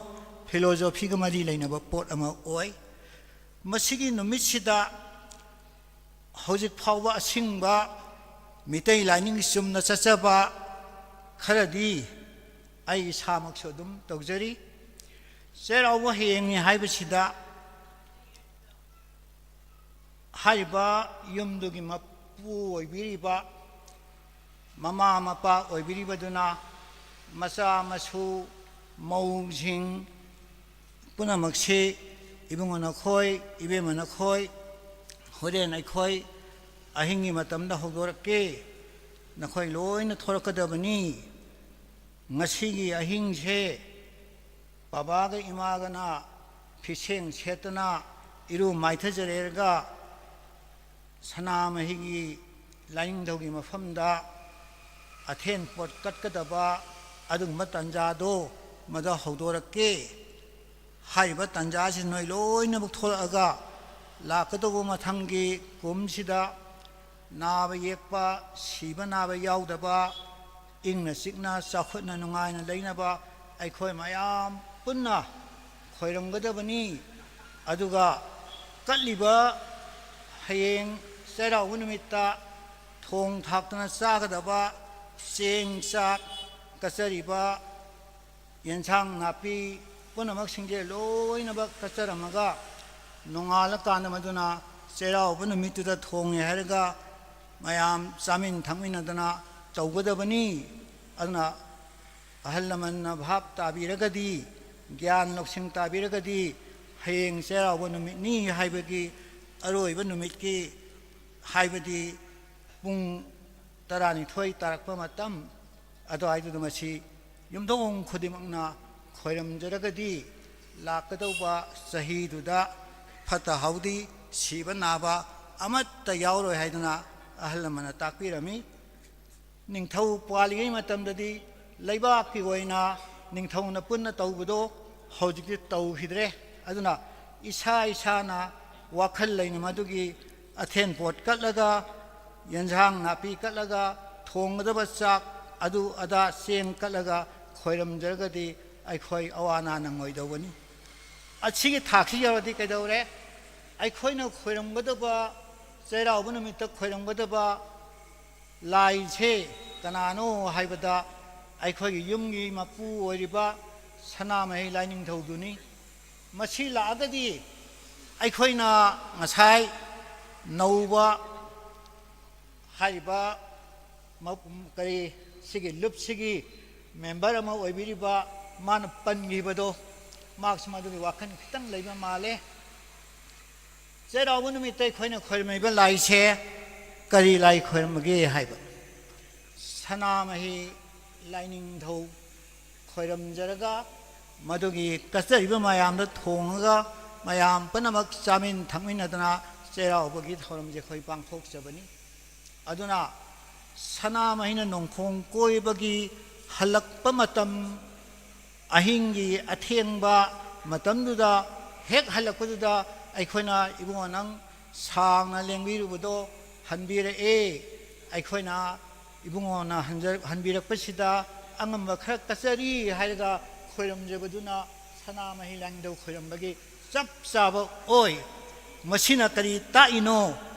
philosophyꯒ ꯃꯔꯤ ꯂꯩꯅꯕ ꯄꯣꯠ ꯑꯃ ꯑꯣꯏ꯫ ꯃꯁꯤꯒꯤ ꯅꯨꯃꯤꯠꯁꯤꯗ ꯍꯧꯖꯤꯛ ꯐꯥꯎꯕ ꯑꯁꯤꯡꯕ ꯃꯤꯇꯩ ꯂꯥꯏꯅꯤꯡ ꯆꯨꯝꯅ ꯆꯠꯆꯕ ꯈꯔꯗꯤ ꯑꯩ ꯏꯁꯥꯃꯛꯁꯨ ꯑꯗꯨꯝ ꯇꯧꯖꯔꯤ꯫ ꯆꯩꯔꯥꯎꯕ ꯍꯌꯦꯡꯅꯤ ꯍꯥꯏꯕꯁꯤꯗ ꯍꯥꯏꯔꯤꯕ ꯌꯨꯝꯗꯨꯒꯤ ꯃꯄꯨ ꯑꯣꯏꯕꯤꯔꯤꯕ, ꯃꯃꯥ ꯃꯄꯥ ꯑꯣꯏꯕꯤꯔꯤꯕꯗꯨꯅ ꯃꯆꯥ ꯃꯁꯨ, ꯃꯧꯁꯤꯡ ꯄꯨꯝꯅꯃꯛꯁꯤ, "ꯏꯕꯨꯡꯉꯣ ꯅꯈꯣꯏ, ꯏꯕꯦꯝꯃ ꯅꯈꯣꯏ, ꯍꯣꯔꯦꯟ ꯑꯩꯈꯣꯏ ꯑꯍꯤꯡꯒꯤ ꯃꯇꯝꯗ ꯍꯧꯗꯣꯔꯛꯀꯦ, ꯅꯈꯣꯏ ꯂꯣꯏꯅ ꯊꯣꯔꯛꯀꯗꯕꯅꯤ꯫ ꯉꯁꯤꯒꯤ ꯑꯍꯤꯡꯁꯦ ꯕꯕꯥꯒ ꯏꯃꯥꯒꯅ ꯐꯤꯁꯦꯡ ꯁꯦꯠꯇꯅ ꯏꯔꯨ ꯃꯥꯏꯊꯖꯔꯦꯔꯒ ꯁꯅꯥꯃꯍꯤꯒꯤ ꯂꯥꯏꯅꯤꯡꯊꯧꯒꯤ ꯃꯐꯝꯗ ꯑꯊꯦꯟ ꯄꯣꯠ ꯀꯠꯀꯗꯕ ꯑꯗꯨꯒꯨꯝꯕ ꯇꯥꯟꯖꯥꯗꯣ ꯃꯗ ꯍꯧꯗꯣꯔꯛꯀꯦ꯫ ꯍꯥꯏꯔꯤꯕ ꯇꯥꯟꯖꯥꯁꯤ ꯅꯣꯏ ꯂꯣꯏꯅꯃꯛ ꯊꯣꯛꯂꯛꯑꯒ ꯂꯥꯛꯀꯗꯧꯕ ꯃꯊꯪꯒꯤ ꯀꯨꯝꯁꯤꯗ ꯅꯥꯕ ꯌꯦꯛꯄ, ꯁꯤꯕ ꯅꯥꯕ ꯌꯥꯎꯗꯕ, ꯏꯪꯅ ꯆꯤꯛꯅ ꯆꯥꯎꯈꯠꯅ ꯅꯨꯡꯉꯥꯏꯅ ꯂꯩꯅꯕ ꯑꯩꯈꯣꯏ ꯃꯌꯥꯝ ꯄꯨꯟꯅ ꯈꯣꯏꯔꯝꯒꯗꯕꯅꯤ꯫ ꯑꯗꯨꯒ ꯀꯠꯂꯤꯕ ꯍꯌꯦꯡ ꯆꯩꯔꯥꯎꯕ ꯅꯨꯃꯤꯠꯇ ꯊꯣꯡ ꯊꯥꯛꯇꯅ ꯆꯥꯒꯗꯕ ꯆꯦꯡ ꯆꯥꯛ ꯀꯠꯆꯔꯤꯕ ꯌꯦꯟꯁꯥꯡ ꯅꯥꯄꯤ ꯄꯨꯝꯅꯃꯛꯁꯤꯡꯁꯦ ꯂꯣꯏꯅꯃꯛ ꯀꯠꯆꯔꯝꯃꯒ, ꯅꯣꯡꯉꯥꯜꯂꯀꯥꯟꯗ ꯃꯗꯨꯅ ꯆꯩꯔꯥꯎꯕ ꯅꯨꯃꯤꯠꯇꯨꯗ ꯊꯣꯡꯉꯦ ꯍꯥꯏꯔꯒ ꯃꯌꯥꯝ ꯆꯥꯃꯤꯟ ꯊꯛꯃꯤꯟꯅꯗꯅ ꯇꯧꯒꯗꯕꯅꯤ꯫ ꯑꯗꯨꯅ ꯑꯍꯜ ꯂꯃꯟꯅ ꯚꯥꯞ ꯇꯥꯕꯤꯔꯒꯗꯤ, ꯒ꯭ꯌꯥꯟ ꯂꯧꯁꯤꯡ ꯇꯥꯕꯤꯔꯒꯗꯤ, ꯍꯌꯦꯡ ꯆꯩꯔꯥꯎꯕ ꯅꯨꯃꯤꯠꯅꯤ ꯍꯥꯏꯕꯒꯤ ꯑꯔꯣꯏꯕ ꯅꯨꯃꯤꯠꯀꯤ, ꯍꯥꯏꯕꯗꯤ ꯄꯨꯡ ꯇꯔꯥꯅꯤꯊꯣꯏ ꯇꯥꯔꯛꯄ ꯃꯇꯝ ꯑꯗꯨꯋꯥꯏꯗꯨꯗ ꯃꯁꯤ ꯌꯨꯝꯊꯣꯡ ꯈꯨꯗꯤꯡꯃꯛꯅ ꯈꯣꯏꯔꯝꯖꯔꯒꯗꯤ, ꯂꯥꯛꯀꯗꯧꯕ ꯆꯍꯤꯗꯨꯗ ꯐꯠꯇ ꯍꯥꯎꯗꯤ, ꯁꯤꯕ ꯅꯥꯕ ꯑꯃꯠꯇ ꯌꯥꯎꯔꯣꯏ ꯍꯥꯏꯗꯅ ꯑꯍꯜ ꯂꯃꯟꯅ ꯇꯥꯛꯄꯤꯔꯝꯃꯤ꯫ ꯅꯤꯡꯊꯧ ꯄꯥꯜꯂꯤꯉꯩ ꯃꯇꯝꯗꯗꯤ ꯂꯩꯕꯥꯛꯀꯤ ꯑꯣꯏꯅ ꯅꯤꯡꯊꯧꯅ ꯄꯨꯟꯅ ꯇꯧꯕꯗꯣ ꯍꯧꯖꯤꯛꯇꯤ ꯇꯧꯈꯤꯗ꯭ꯔꯦ꯫ ꯑꯗꯨꯅ ꯏꯁꯥ ꯏꯁꯥꯅ ꯋꯥꯈꯜ ꯂꯩꯅ ꯃꯗꯨꯒꯤ ꯑꯊꯦꯟ ꯄꯣꯠ ꯀꯠꯂꯒ, ꯌꯦꯟꯁꯥꯡ ꯅꯥꯄꯤ ꯀꯠꯂꯒ, ꯊꯣꯡꯒꯗꯕ ꯆꯥꯛ ꯑꯗꯨ ꯑꯗꯥ ꯆꯦꯡ ꯀꯠꯂꯒ ꯈꯣꯏꯔꯝꯖꯔꯒꯗꯤ ꯑꯩꯈꯣꯏ ꯑꯋꯥ ꯑꯅꯥ ꯅꯪꯉꯣꯏꯗꯧꯕꯅꯤ꯫ ꯑꯁꯤꯒꯤ ꯊꯥꯛꯁꯤ ꯌꯧꯔꯗꯤ ꯀꯩꯗꯧꯔꯦ? ꯑꯩꯈꯣꯏꯅ ꯈꯣꯏꯔꯝꯒꯗꯕ, ꯆꯩꯔꯥꯎꯕ ꯅꯨꯃꯤꯠꯇ ꯈꯣꯏꯔꯝꯒꯗꯕ ꯂꯥꯏꯁꯦ ꯀꯅꯥꯅꯣ ꯍꯥꯏꯕꯗ, ꯑꯩꯈꯣꯏꯒꯤ ꯌꯨꯝꯒꯤ ꯃꯄꯨ ꯑꯣꯏꯔꯤꯕ ꯁꯅꯥꯃꯍꯤ ꯂꯥꯏꯅꯤꯡꯊꯧꯗꯨꯅꯤ꯫ ꯃꯁꯤ ꯂꯥꯛꯑꯒꯗꯤ ꯑꯩꯈꯣꯏꯅ ꯉꯁꯥꯏ ꯅꯧꯕ ꯍꯥꯏꯔꯤꯕ ꯃ-, ꯀꯔꯤ, ꯁꯤꯒꯤ ꯂꯨꯞꯁꯤꯒꯤ ꯃꯦꯝꯕꯔ ꯑꯃ ꯑꯣꯏꯕꯤꯔꯤꯕ ꯃꯥꯅ ꯄꯟꯈꯤꯕꯗꯣ, ꯃꯍꯥꯛꯁꯨ ꯃꯗꯨꯒꯤ ꯋꯥꯈꯜ ꯈꯤꯇꯪ ꯂꯩꯕ ꯃꯥꯜꯂꯦ꯫ ꯆꯩꯔꯥꯎꯕ ꯅꯨꯃꯤꯠꯇ ꯑꯩꯈꯣꯏꯅ ꯈꯣꯏꯔꯝꯃꯤꯕ ꯂꯥꯏꯁꯦ ꯀꯔꯤ ꯂꯥꯏ ꯈꯣꯏꯔꯝꯕꯒꯦ ꯍꯥꯏꯕ, ꯁꯅꯥꯃꯍꯤ ꯂꯥꯏꯅꯤꯡꯊꯧ ꯈꯣꯏꯔꯝꯖꯔꯒ, ꯃꯗꯨꯒꯤ ꯀꯠꯆꯔꯤꯕ ꯃꯌꯥꯝꯗ ꯊꯣꯡꯉꯒ, ꯃꯌꯥꯝ ꯄꯨꯝꯅꯃꯛ ꯆꯥꯃꯤꯟ ꯊꯛꯃꯤꯟꯅꯗꯅ ꯆꯩꯔꯥꯎꯕꯒꯤ ꯊꯧꯔꯝꯁꯦ ꯑꯩꯈꯣꯏ ꯄꯥꯡꯊꯣꯛꯆꯕꯅꯤ꯫ ꯑꯗꯨꯅ ꯁꯅꯥꯃꯍꯤꯅ ꯅꯣꯡꯈꯣꯡ ꯀꯣꯏꯕꯒꯤ ꯍꯜꯂꯛꯄ ꯃꯇꯝ, ꯑꯍꯤꯡꯒꯤ ꯑꯊꯦꯡꯕ ꯃꯇꯝꯗꯨꯗ, ꯍꯦꯛ ꯍꯜꯂꯛꯄꯗꯨꯗ ꯑꯩꯈꯣꯏꯅ, "ꯏꯕꯨꯡꯉꯣ, ꯅꯪ ꯁꯥꯡꯅ ꯂꯦꯡꯕꯤꯔꯨꯕꯗꯣ ꯍꯟꯕꯤꯔꯛꯑꯦ꯫ ꯑꯩꯈꯣꯏꯅ ꯏꯕꯨꯡꯉꯣꯅ ꯍꯟꯖ-, ꯍꯟꯕꯤꯔꯛꯄꯁꯤꯗ ꯑꯉꯝꯕ ꯈꯔ ꯀꯠꯆꯔꯤ ꯍꯥꯏꯔꯒ ꯈꯣꯏꯔꯝꯖꯕꯗꯨꯅ ꯁꯅꯥꯃꯍꯤ ꯂꯥꯏꯅꯤꯡꯊꯧ ꯈꯣꯏꯔꯝꯕꯒꯤ ꯆꯞ ꯆꯥꯕ ꯑꯣꯏ꯫ ꯃꯁꯤꯅ ꯀꯔꯤ ꯇꯥꯛꯏꯅꯣ?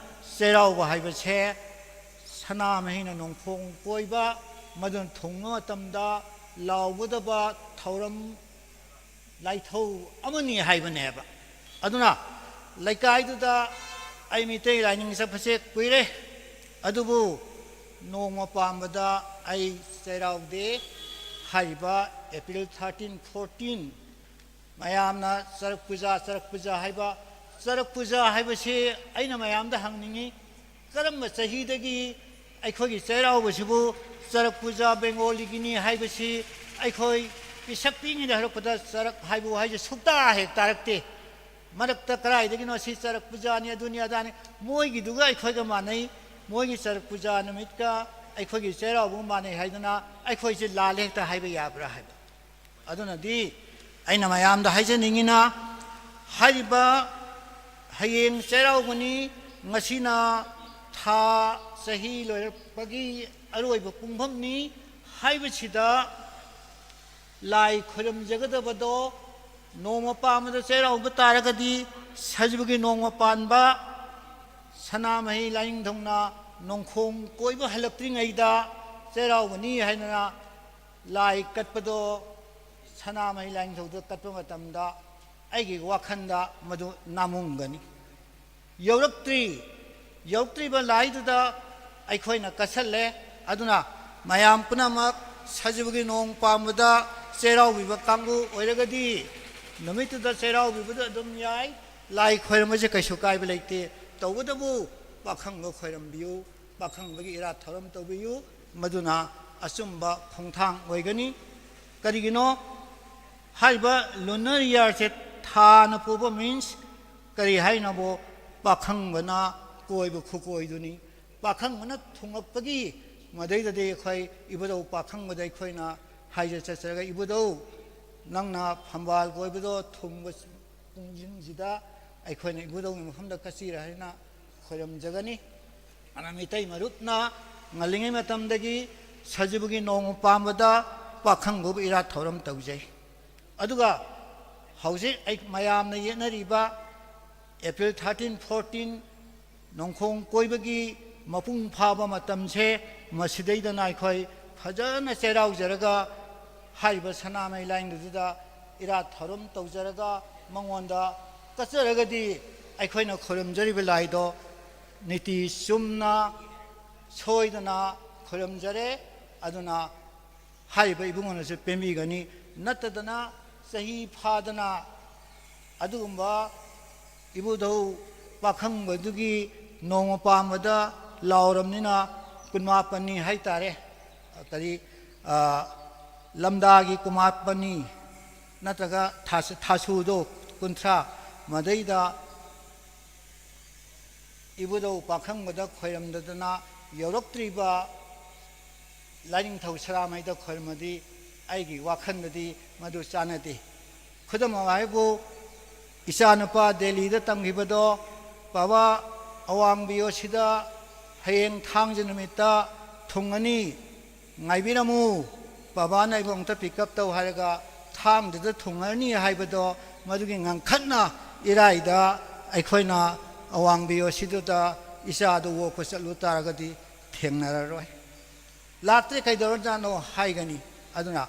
ꯆꯩꯔꯥꯎꯕ ꯍꯥꯏꯕꯁꯦ ꯁꯅꯥꯃꯍꯤꯅ ꯅꯣꯡꯈꯣꯡ ꯀꯣꯏꯕ, ꯃꯗꯨꯅ ꯊꯨꯡꯕ ꯃꯇꯝꯗ ꯂꯥꯎꯒꯗꯕ ꯊꯧꯔꯝ ꯂꯥꯏꯊꯧ ꯑꯃꯅꯤ ꯍꯥꯏꯕꯅꯦꯕ꯫ ꯑꯗꯨꯅ ꯂꯩꯀꯥꯏꯗꯨꯗ ꯑꯩ ꯃꯤꯇꯩ ꯂꯥꯏꯅꯤꯡ ꯆꯠꯄꯁꯦ ꯀꯨꯏꯔꯦ, ꯑꯗꯨꯕꯨ ꯅꯣꯡꯃ ꯄꯥꯟꯕꯗ ꯑꯩ ꯆꯩꯔꯥꯎꯗꯦ꯫ ꯍꯥꯏꯔꯤꯕ April thirteen, fourteen, ꯃꯌꯥꯝꯅ ꯆꯔꯛ ꯄꯨꯖꯥ, ꯆꯔꯛ ꯄꯨꯖꯥ ꯍꯥꯏꯕ, ꯆꯔꯛ ꯄꯨꯖꯥ ꯍꯥꯏꯕꯁꯤ ꯑꯩꯅ ꯃꯌꯥꯝꯗ ꯍꯪꯅꯤꯡꯉꯤ, ꯀꯔꯝꯕ ꯆꯍꯤꯗꯒꯤ ꯑꯩꯈꯣꯏꯒꯤ ꯆꯩꯔꯥꯎꯕꯁꯤꯕꯨ ꯆꯔꯛ ꯄꯨꯖꯥ ꯕꯦꯡꯒꯣꯂꯤꯒꯤꯅꯤ ꯍꯥꯏꯕꯁꯤ ꯑꯩꯈꯣꯏ ꯄꯤꯁꯛ ꯄꯤꯛꯏꯉꯩꯗ ꯍꯧꯔꯛꯄꯗ ꯆꯔꯛ ꯍꯥꯏꯕ ꯋꯥꯍꯩꯁꯦ ꯁꯨꯛꯇꯥ ꯍꯦꯛ ꯇꯥꯔꯛꯇꯦ꯫ ꯃꯔꯛꯇ ꯀꯗꯥꯏꯗꯒꯤꯅꯣ ꯁꯤ ꯆꯔꯛ ꯄꯨꯖꯥꯅꯤ, ꯑꯗꯨꯅꯤ ꯑꯗꯥꯅꯤ, ꯃꯣꯏꯒꯤꯗꯨꯒ ꯑꯩꯈꯣꯏꯒ ꯃꯥꯟꯅꯩ, ꯃꯣꯏꯒꯤ ꯆꯔꯛ ꯄꯨꯖꯥ ꯅꯨꯃꯤꯠꯀ ꯑꯩꯈꯣꯏꯒꯤ ꯆꯩꯔꯥꯎꯕ ꯃꯥꯟꯅꯩ ꯍꯥꯏꯗꯨꯅ ꯑꯩꯈꯣꯏꯁꯦ ꯂꯥꯜꯂꯦ ꯍꯦꯛꯇ ꯍꯥꯏꯕ ꯌꯥꯕ꯭ꯔꯥ ꯍꯥꯏꯕ꯫ ꯑꯗꯨꯅꯗꯤ ꯑꯩꯅ ꯃꯌꯥꯝꯗ ꯍꯥꯏꯖꯅꯤꯡꯉꯤꯅ, ꯍꯥꯏꯔꯤꯕ ꯍꯌꯦꯡ ꯆꯩꯔꯥꯎꯕꯅꯤ, ꯉꯁꯤꯅ ꯊꯥ, ꯆꯍꯤ ꯂꯣꯏꯔꯛꯄꯒꯤ ꯑꯔꯣꯏꯕ ꯄꯨꯡꯐꯝꯅꯤ ꯍꯥꯏꯕꯁꯤꯗ ꯂꯥꯏ ꯈꯣꯏꯔꯝꯖꯒꯗꯕꯗꯣ ꯅꯣꯡꯃ ꯄꯥꯟꯕꯗ ꯆꯩꯔꯥꯎꯕ ꯇꯥꯔꯒꯗꯤ ꯁꯖꯤꯕꯨꯒꯤ ꯅꯣꯡꯃ ꯄꯥꯟꯕ, ꯁꯅꯥꯃꯍꯤ ꯂꯥꯏꯅꯤꯡꯊꯧꯅ ꯅꯣꯡꯈꯣꯡ ꯀꯣꯏꯕ ꯍꯜꯂꯛꯇ꯭ꯔꯤꯉꯩꯗ ꯆꯩꯔꯥꯎꯕꯅꯤ ꯍꯥꯏꯗꯅ ꯂꯥꯏ ꯀꯠꯄꯗꯣ, ꯁꯅꯥꯃꯍꯤ ꯂꯥꯏꯅꯤꯡꯊꯧꯗ ꯀꯠꯄ ꯃꯇꯝꯗ ꯑꯩꯒꯤ ꯋꯥꯈꯜꯗ ꯃꯗꯨ ꯅꯥꯃꯨꯡꯒꯅꯤ꯫ ꯌꯧꯔꯛꯇ꯭ꯔꯤ, ꯌꯧꯔꯛꯇ꯭ꯔꯤꯕ ꯂꯥꯏꯗꯨꯗ ꯑꯩꯈꯣꯏꯅ ꯀꯠꯁꯜꯂꯦ꯫ ꯑꯗꯨꯅ ꯃꯌꯥꯝ ꯄꯨꯝꯅꯃꯛ ꯁꯖꯤꯕꯨꯒꯤ ꯅꯣꯡ ꯄꯥꯟꯕꯗ ꯆꯩꯔꯥꯎꯕꯤꯕ ꯀꯥꯡꯕꯨ ꯑꯣꯏꯔꯒꯗꯤ ꯅꯨꯃꯤꯠꯇꯨꯗ ꯆꯩꯔꯥꯎꯕꯤꯕꯗ ꯑꯗꯨꯝ ꯌꯥꯏ, ꯂꯥꯏ ꯈꯣꯏꯔꯝꯕꯁꯦ ꯀꯩꯁꯨ ꯀꯥꯏꯕ ꯂꯩꯇꯦ꯫ ꯇꯧꯕꯇꯕꯨ ꯄꯥꯈꯪꯕ ꯈꯣꯏꯔꯝꯕꯤꯌꯨ, ꯄꯥꯈꯪꯕꯒꯤ ꯏꯔꯥꯠ ꯊꯧꯔꯝ ꯇꯧꯕꯤꯌꯨ, ꯃꯗꯨꯅ ꯑꯆꯨꯝꯕ ꯈꯣꯡꯊꯥꯡ ꯑꯣꯏꯒꯅꯤ꯫ ꯀꯔꯤꯒꯤꯅꯣ? ꯍꯥꯏꯔꯤꯕ lunar yearꯁꯦ ꯊꯥꯅ ꯄꯨꯕ means ꯀꯔꯤ ꯍꯥꯏꯅꯕꯨ? ꯄꯥꯈꯪꯕꯅ ꯀꯣꯏꯕ ꯈꯨꯀꯣꯏꯗꯨꯅꯤ꯫ ꯄꯥꯈꯪꯕꯅ ꯊꯨꯡꯉꯛꯄꯒꯤ ꯃꯗꯩꯗꯗꯤ ꯑꯩꯈꯣꯏ ꯏꯕꯨꯙꯧ ꯄꯥꯈꯪꯕꯗ ꯑꯩꯈꯣꯏꯅ ꯍꯥꯏꯖ ꯆꯠꯆꯔꯒ, "ꯏꯕꯨꯙꯧ, ꯅꯪꯅ ꯐꯝꯕꯥꯜ ꯀꯣꯏꯕꯗꯣ ꯊꯨꯡꯕ ꯄꯨꯡꯁꯤꯡꯁꯤꯗ ꯑꯩꯈꯣꯏꯅ ꯏꯕꯨꯙꯧꯒꯤ ꯃꯐꯝꯗ ꯀꯠꯆꯤꯔ" ꯍꯥꯏꯅ ꯈꯣꯏꯔꯝꯖꯒꯅꯤ꯫ ꯑꯅ ꯃꯤꯇꯩ ꯃꯔꯨꯞꯅ ꯉꯜꯂꯤꯉꯩ ꯃꯇꯝꯗꯒꯤ ꯁꯖꯤꯕꯨꯒꯤ ꯅꯣꯡꯃ ꯄꯥꯟꯕꯗ ꯄꯥꯈꯪꯕꯕꯨ ꯏꯔꯥꯠ ꯊꯧꯔꯝ ꯇꯧꯖꯩ꯫ ꯑꯗꯨꯒ ꯍꯧꯖꯤꯛ ꯑꯩ ꯃꯌꯥꯝꯅ ꯌꯦꯠꯅꯔꯤꯕ ꯑꯦꯄ꯭ꯔꯤꯜ ꯊꯥꯔꯇꯤꯟ, ꯐꯣꯔꯇꯤꯟ ꯅꯣꯡꯈꯣꯡ ꯀꯣꯏꯕꯒꯤ ꯃꯄꯨꯡ ꯐꯥꯕ ꯃꯇꯝꯁꯦ, ꯃꯁꯤꯗꯩꯗꯅ ꯑꯩꯈꯣꯏ ꯐꯖꯅ ꯆꯩꯔꯥꯎꯖꯔꯒ ꯍꯥꯏꯔꯤꯕ ꯁꯅꯥꯃꯍꯤ ꯂꯥꯏꯅꯤꯡꯊꯧꯗꯨꯗ ꯏꯔꯥꯠ ꯊꯧꯔꯝ ꯇꯧꯖꯔꯒ ꯃꯉꯣꯟꯗ ꯀꯠꯆꯔꯒꯗꯤ ꯑꯩꯈꯣꯏꯅ ꯈꯨꯔꯨꯝꯖꯔꯤꯕ ꯂꯥꯏꯗꯣ ꯅꯤꯇꯤ ꯆꯨꯝꯅ ꯁꯣꯏꯗꯅ ꯈꯨꯔꯨꯝꯖꯔꯦ꯫ ꯑꯗꯨꯅ ꯍꯥꯏꯔꯤꯕ ꯏꯕꯨꯡꯉꯣꯅꯁꯨ ꯄꯦꯟꯕꯤꯒꯅꯤ꯫ ꯅꯠꯇꯗꯅ ꯆꯍꯤ ꯐꯥꯗꯅ ꯑꯗꯨꯒꯨꯝꯕ ꯏꯕꯨꯙꯧ ꯄꯥꯈꯪꯕꯗꯨꯒꯤ ꯅꯣꯡꯃ ꯄꯥꯟꯕꯗ ꯂꯥꯎꯔꯕꯅꯤꯅ ꯀꯨꯟꯃꯥꯄꯟꯅꯤ ꯍꯥꯏꯇꯥꯔꯦ꯫ ꯀꯔꯤ, ꯑ, ꯂꯝꯗꯥꯒꯤ ꯀꯨꯟꯃꯥꯄꯟꯅꯤ ꯅꯠꯇ꯭ꯔꯒ ꯊꯥꯁ-, ꯊꯥꯁꯨꯗꯣ ꯀꯨꯟꯊ꯭ꯔꯥ, ꯃꯗꯩꯗ ꯏꯕꯨꯙꯧ ꯄꯥꯈꯪꯕꯗ ꯈꯣꯏꯔꯝꯗꯗꯅ ꯌꯧꯔꯛꯇ꯭ꯔꯤꯕ ꯂꯥꯏꯅꯤꯡꯊꯧ ꯁꯅꯥꯃꯍꯤꯗ ꯈꯣꯏꯔꯝꯃꯗꯤ ꯑꯩꯒꯤ ꯋꯥꯈꯜꯗꯗꯤ ꯃꯗꯨ ꯆꯥꯟꯅꯗꯦ꯫ ꯈꯨꯗꯝ ꯑꯣꯏꯅ ꯍꯥꯏꯕꯨ, ꯏꯆꯥꯅꯨꯄꯥ ꯗꯦꯜꯂꯤꯗ ꯇꯝꯈꯤꯕꯗꯣ, ꯕꯕꯥ, ꯑꯋꯥꯡꯕꯤꯌꯣ ꯁꯤꯗ ꯍꯌꯦꯡ ꯊꯥꯡꯖ ꯅꯨꯃꯤꯠꯇ ꯊꯨꯡꯉꯅꯤ, ꯉꯥꯏꯕꯤꯔꯝꯃꯨ, ꯕꯕꯥꯅ ꯑꯩꯕꯨ ꯑꯃꯨꯛꯇ pick up ꯇꯧ ꯍꯥꯏꯔꯒ ꯊꯥꯡꯖꯗ ꯊꯨꯡꯉꯅꯤ ꯍꯥꯏꯕꯗꯣ, ꯃꯗꯨꯒꯤ ꯉꯟꯈꯠꯅ ꯏꯔꯥꯏꯗ ꯑꯩꯈꯣꯏꯅ ꯑꯋꯥꯡꯕꯤꯌꯣ ꯁꯤꯗꯨꯗ ꯏꯆꯥꯗꯨ ꯑꯣꯛꯄ ꯆꯠꯂꯨ ꯇꯥꯔꯒꯗꯤ ꯊꯦꯡꯅꯔꯔꯣꯏ꯫ ꯂꯥꯛꯇ꯭ꯔꯦ, ꯀꯩꯗꯧꯔꯖꯥꯠꯅꯣ ꯍꯥꯏꯒꯅꯤ꯫ ꯑꯗꯨꯅ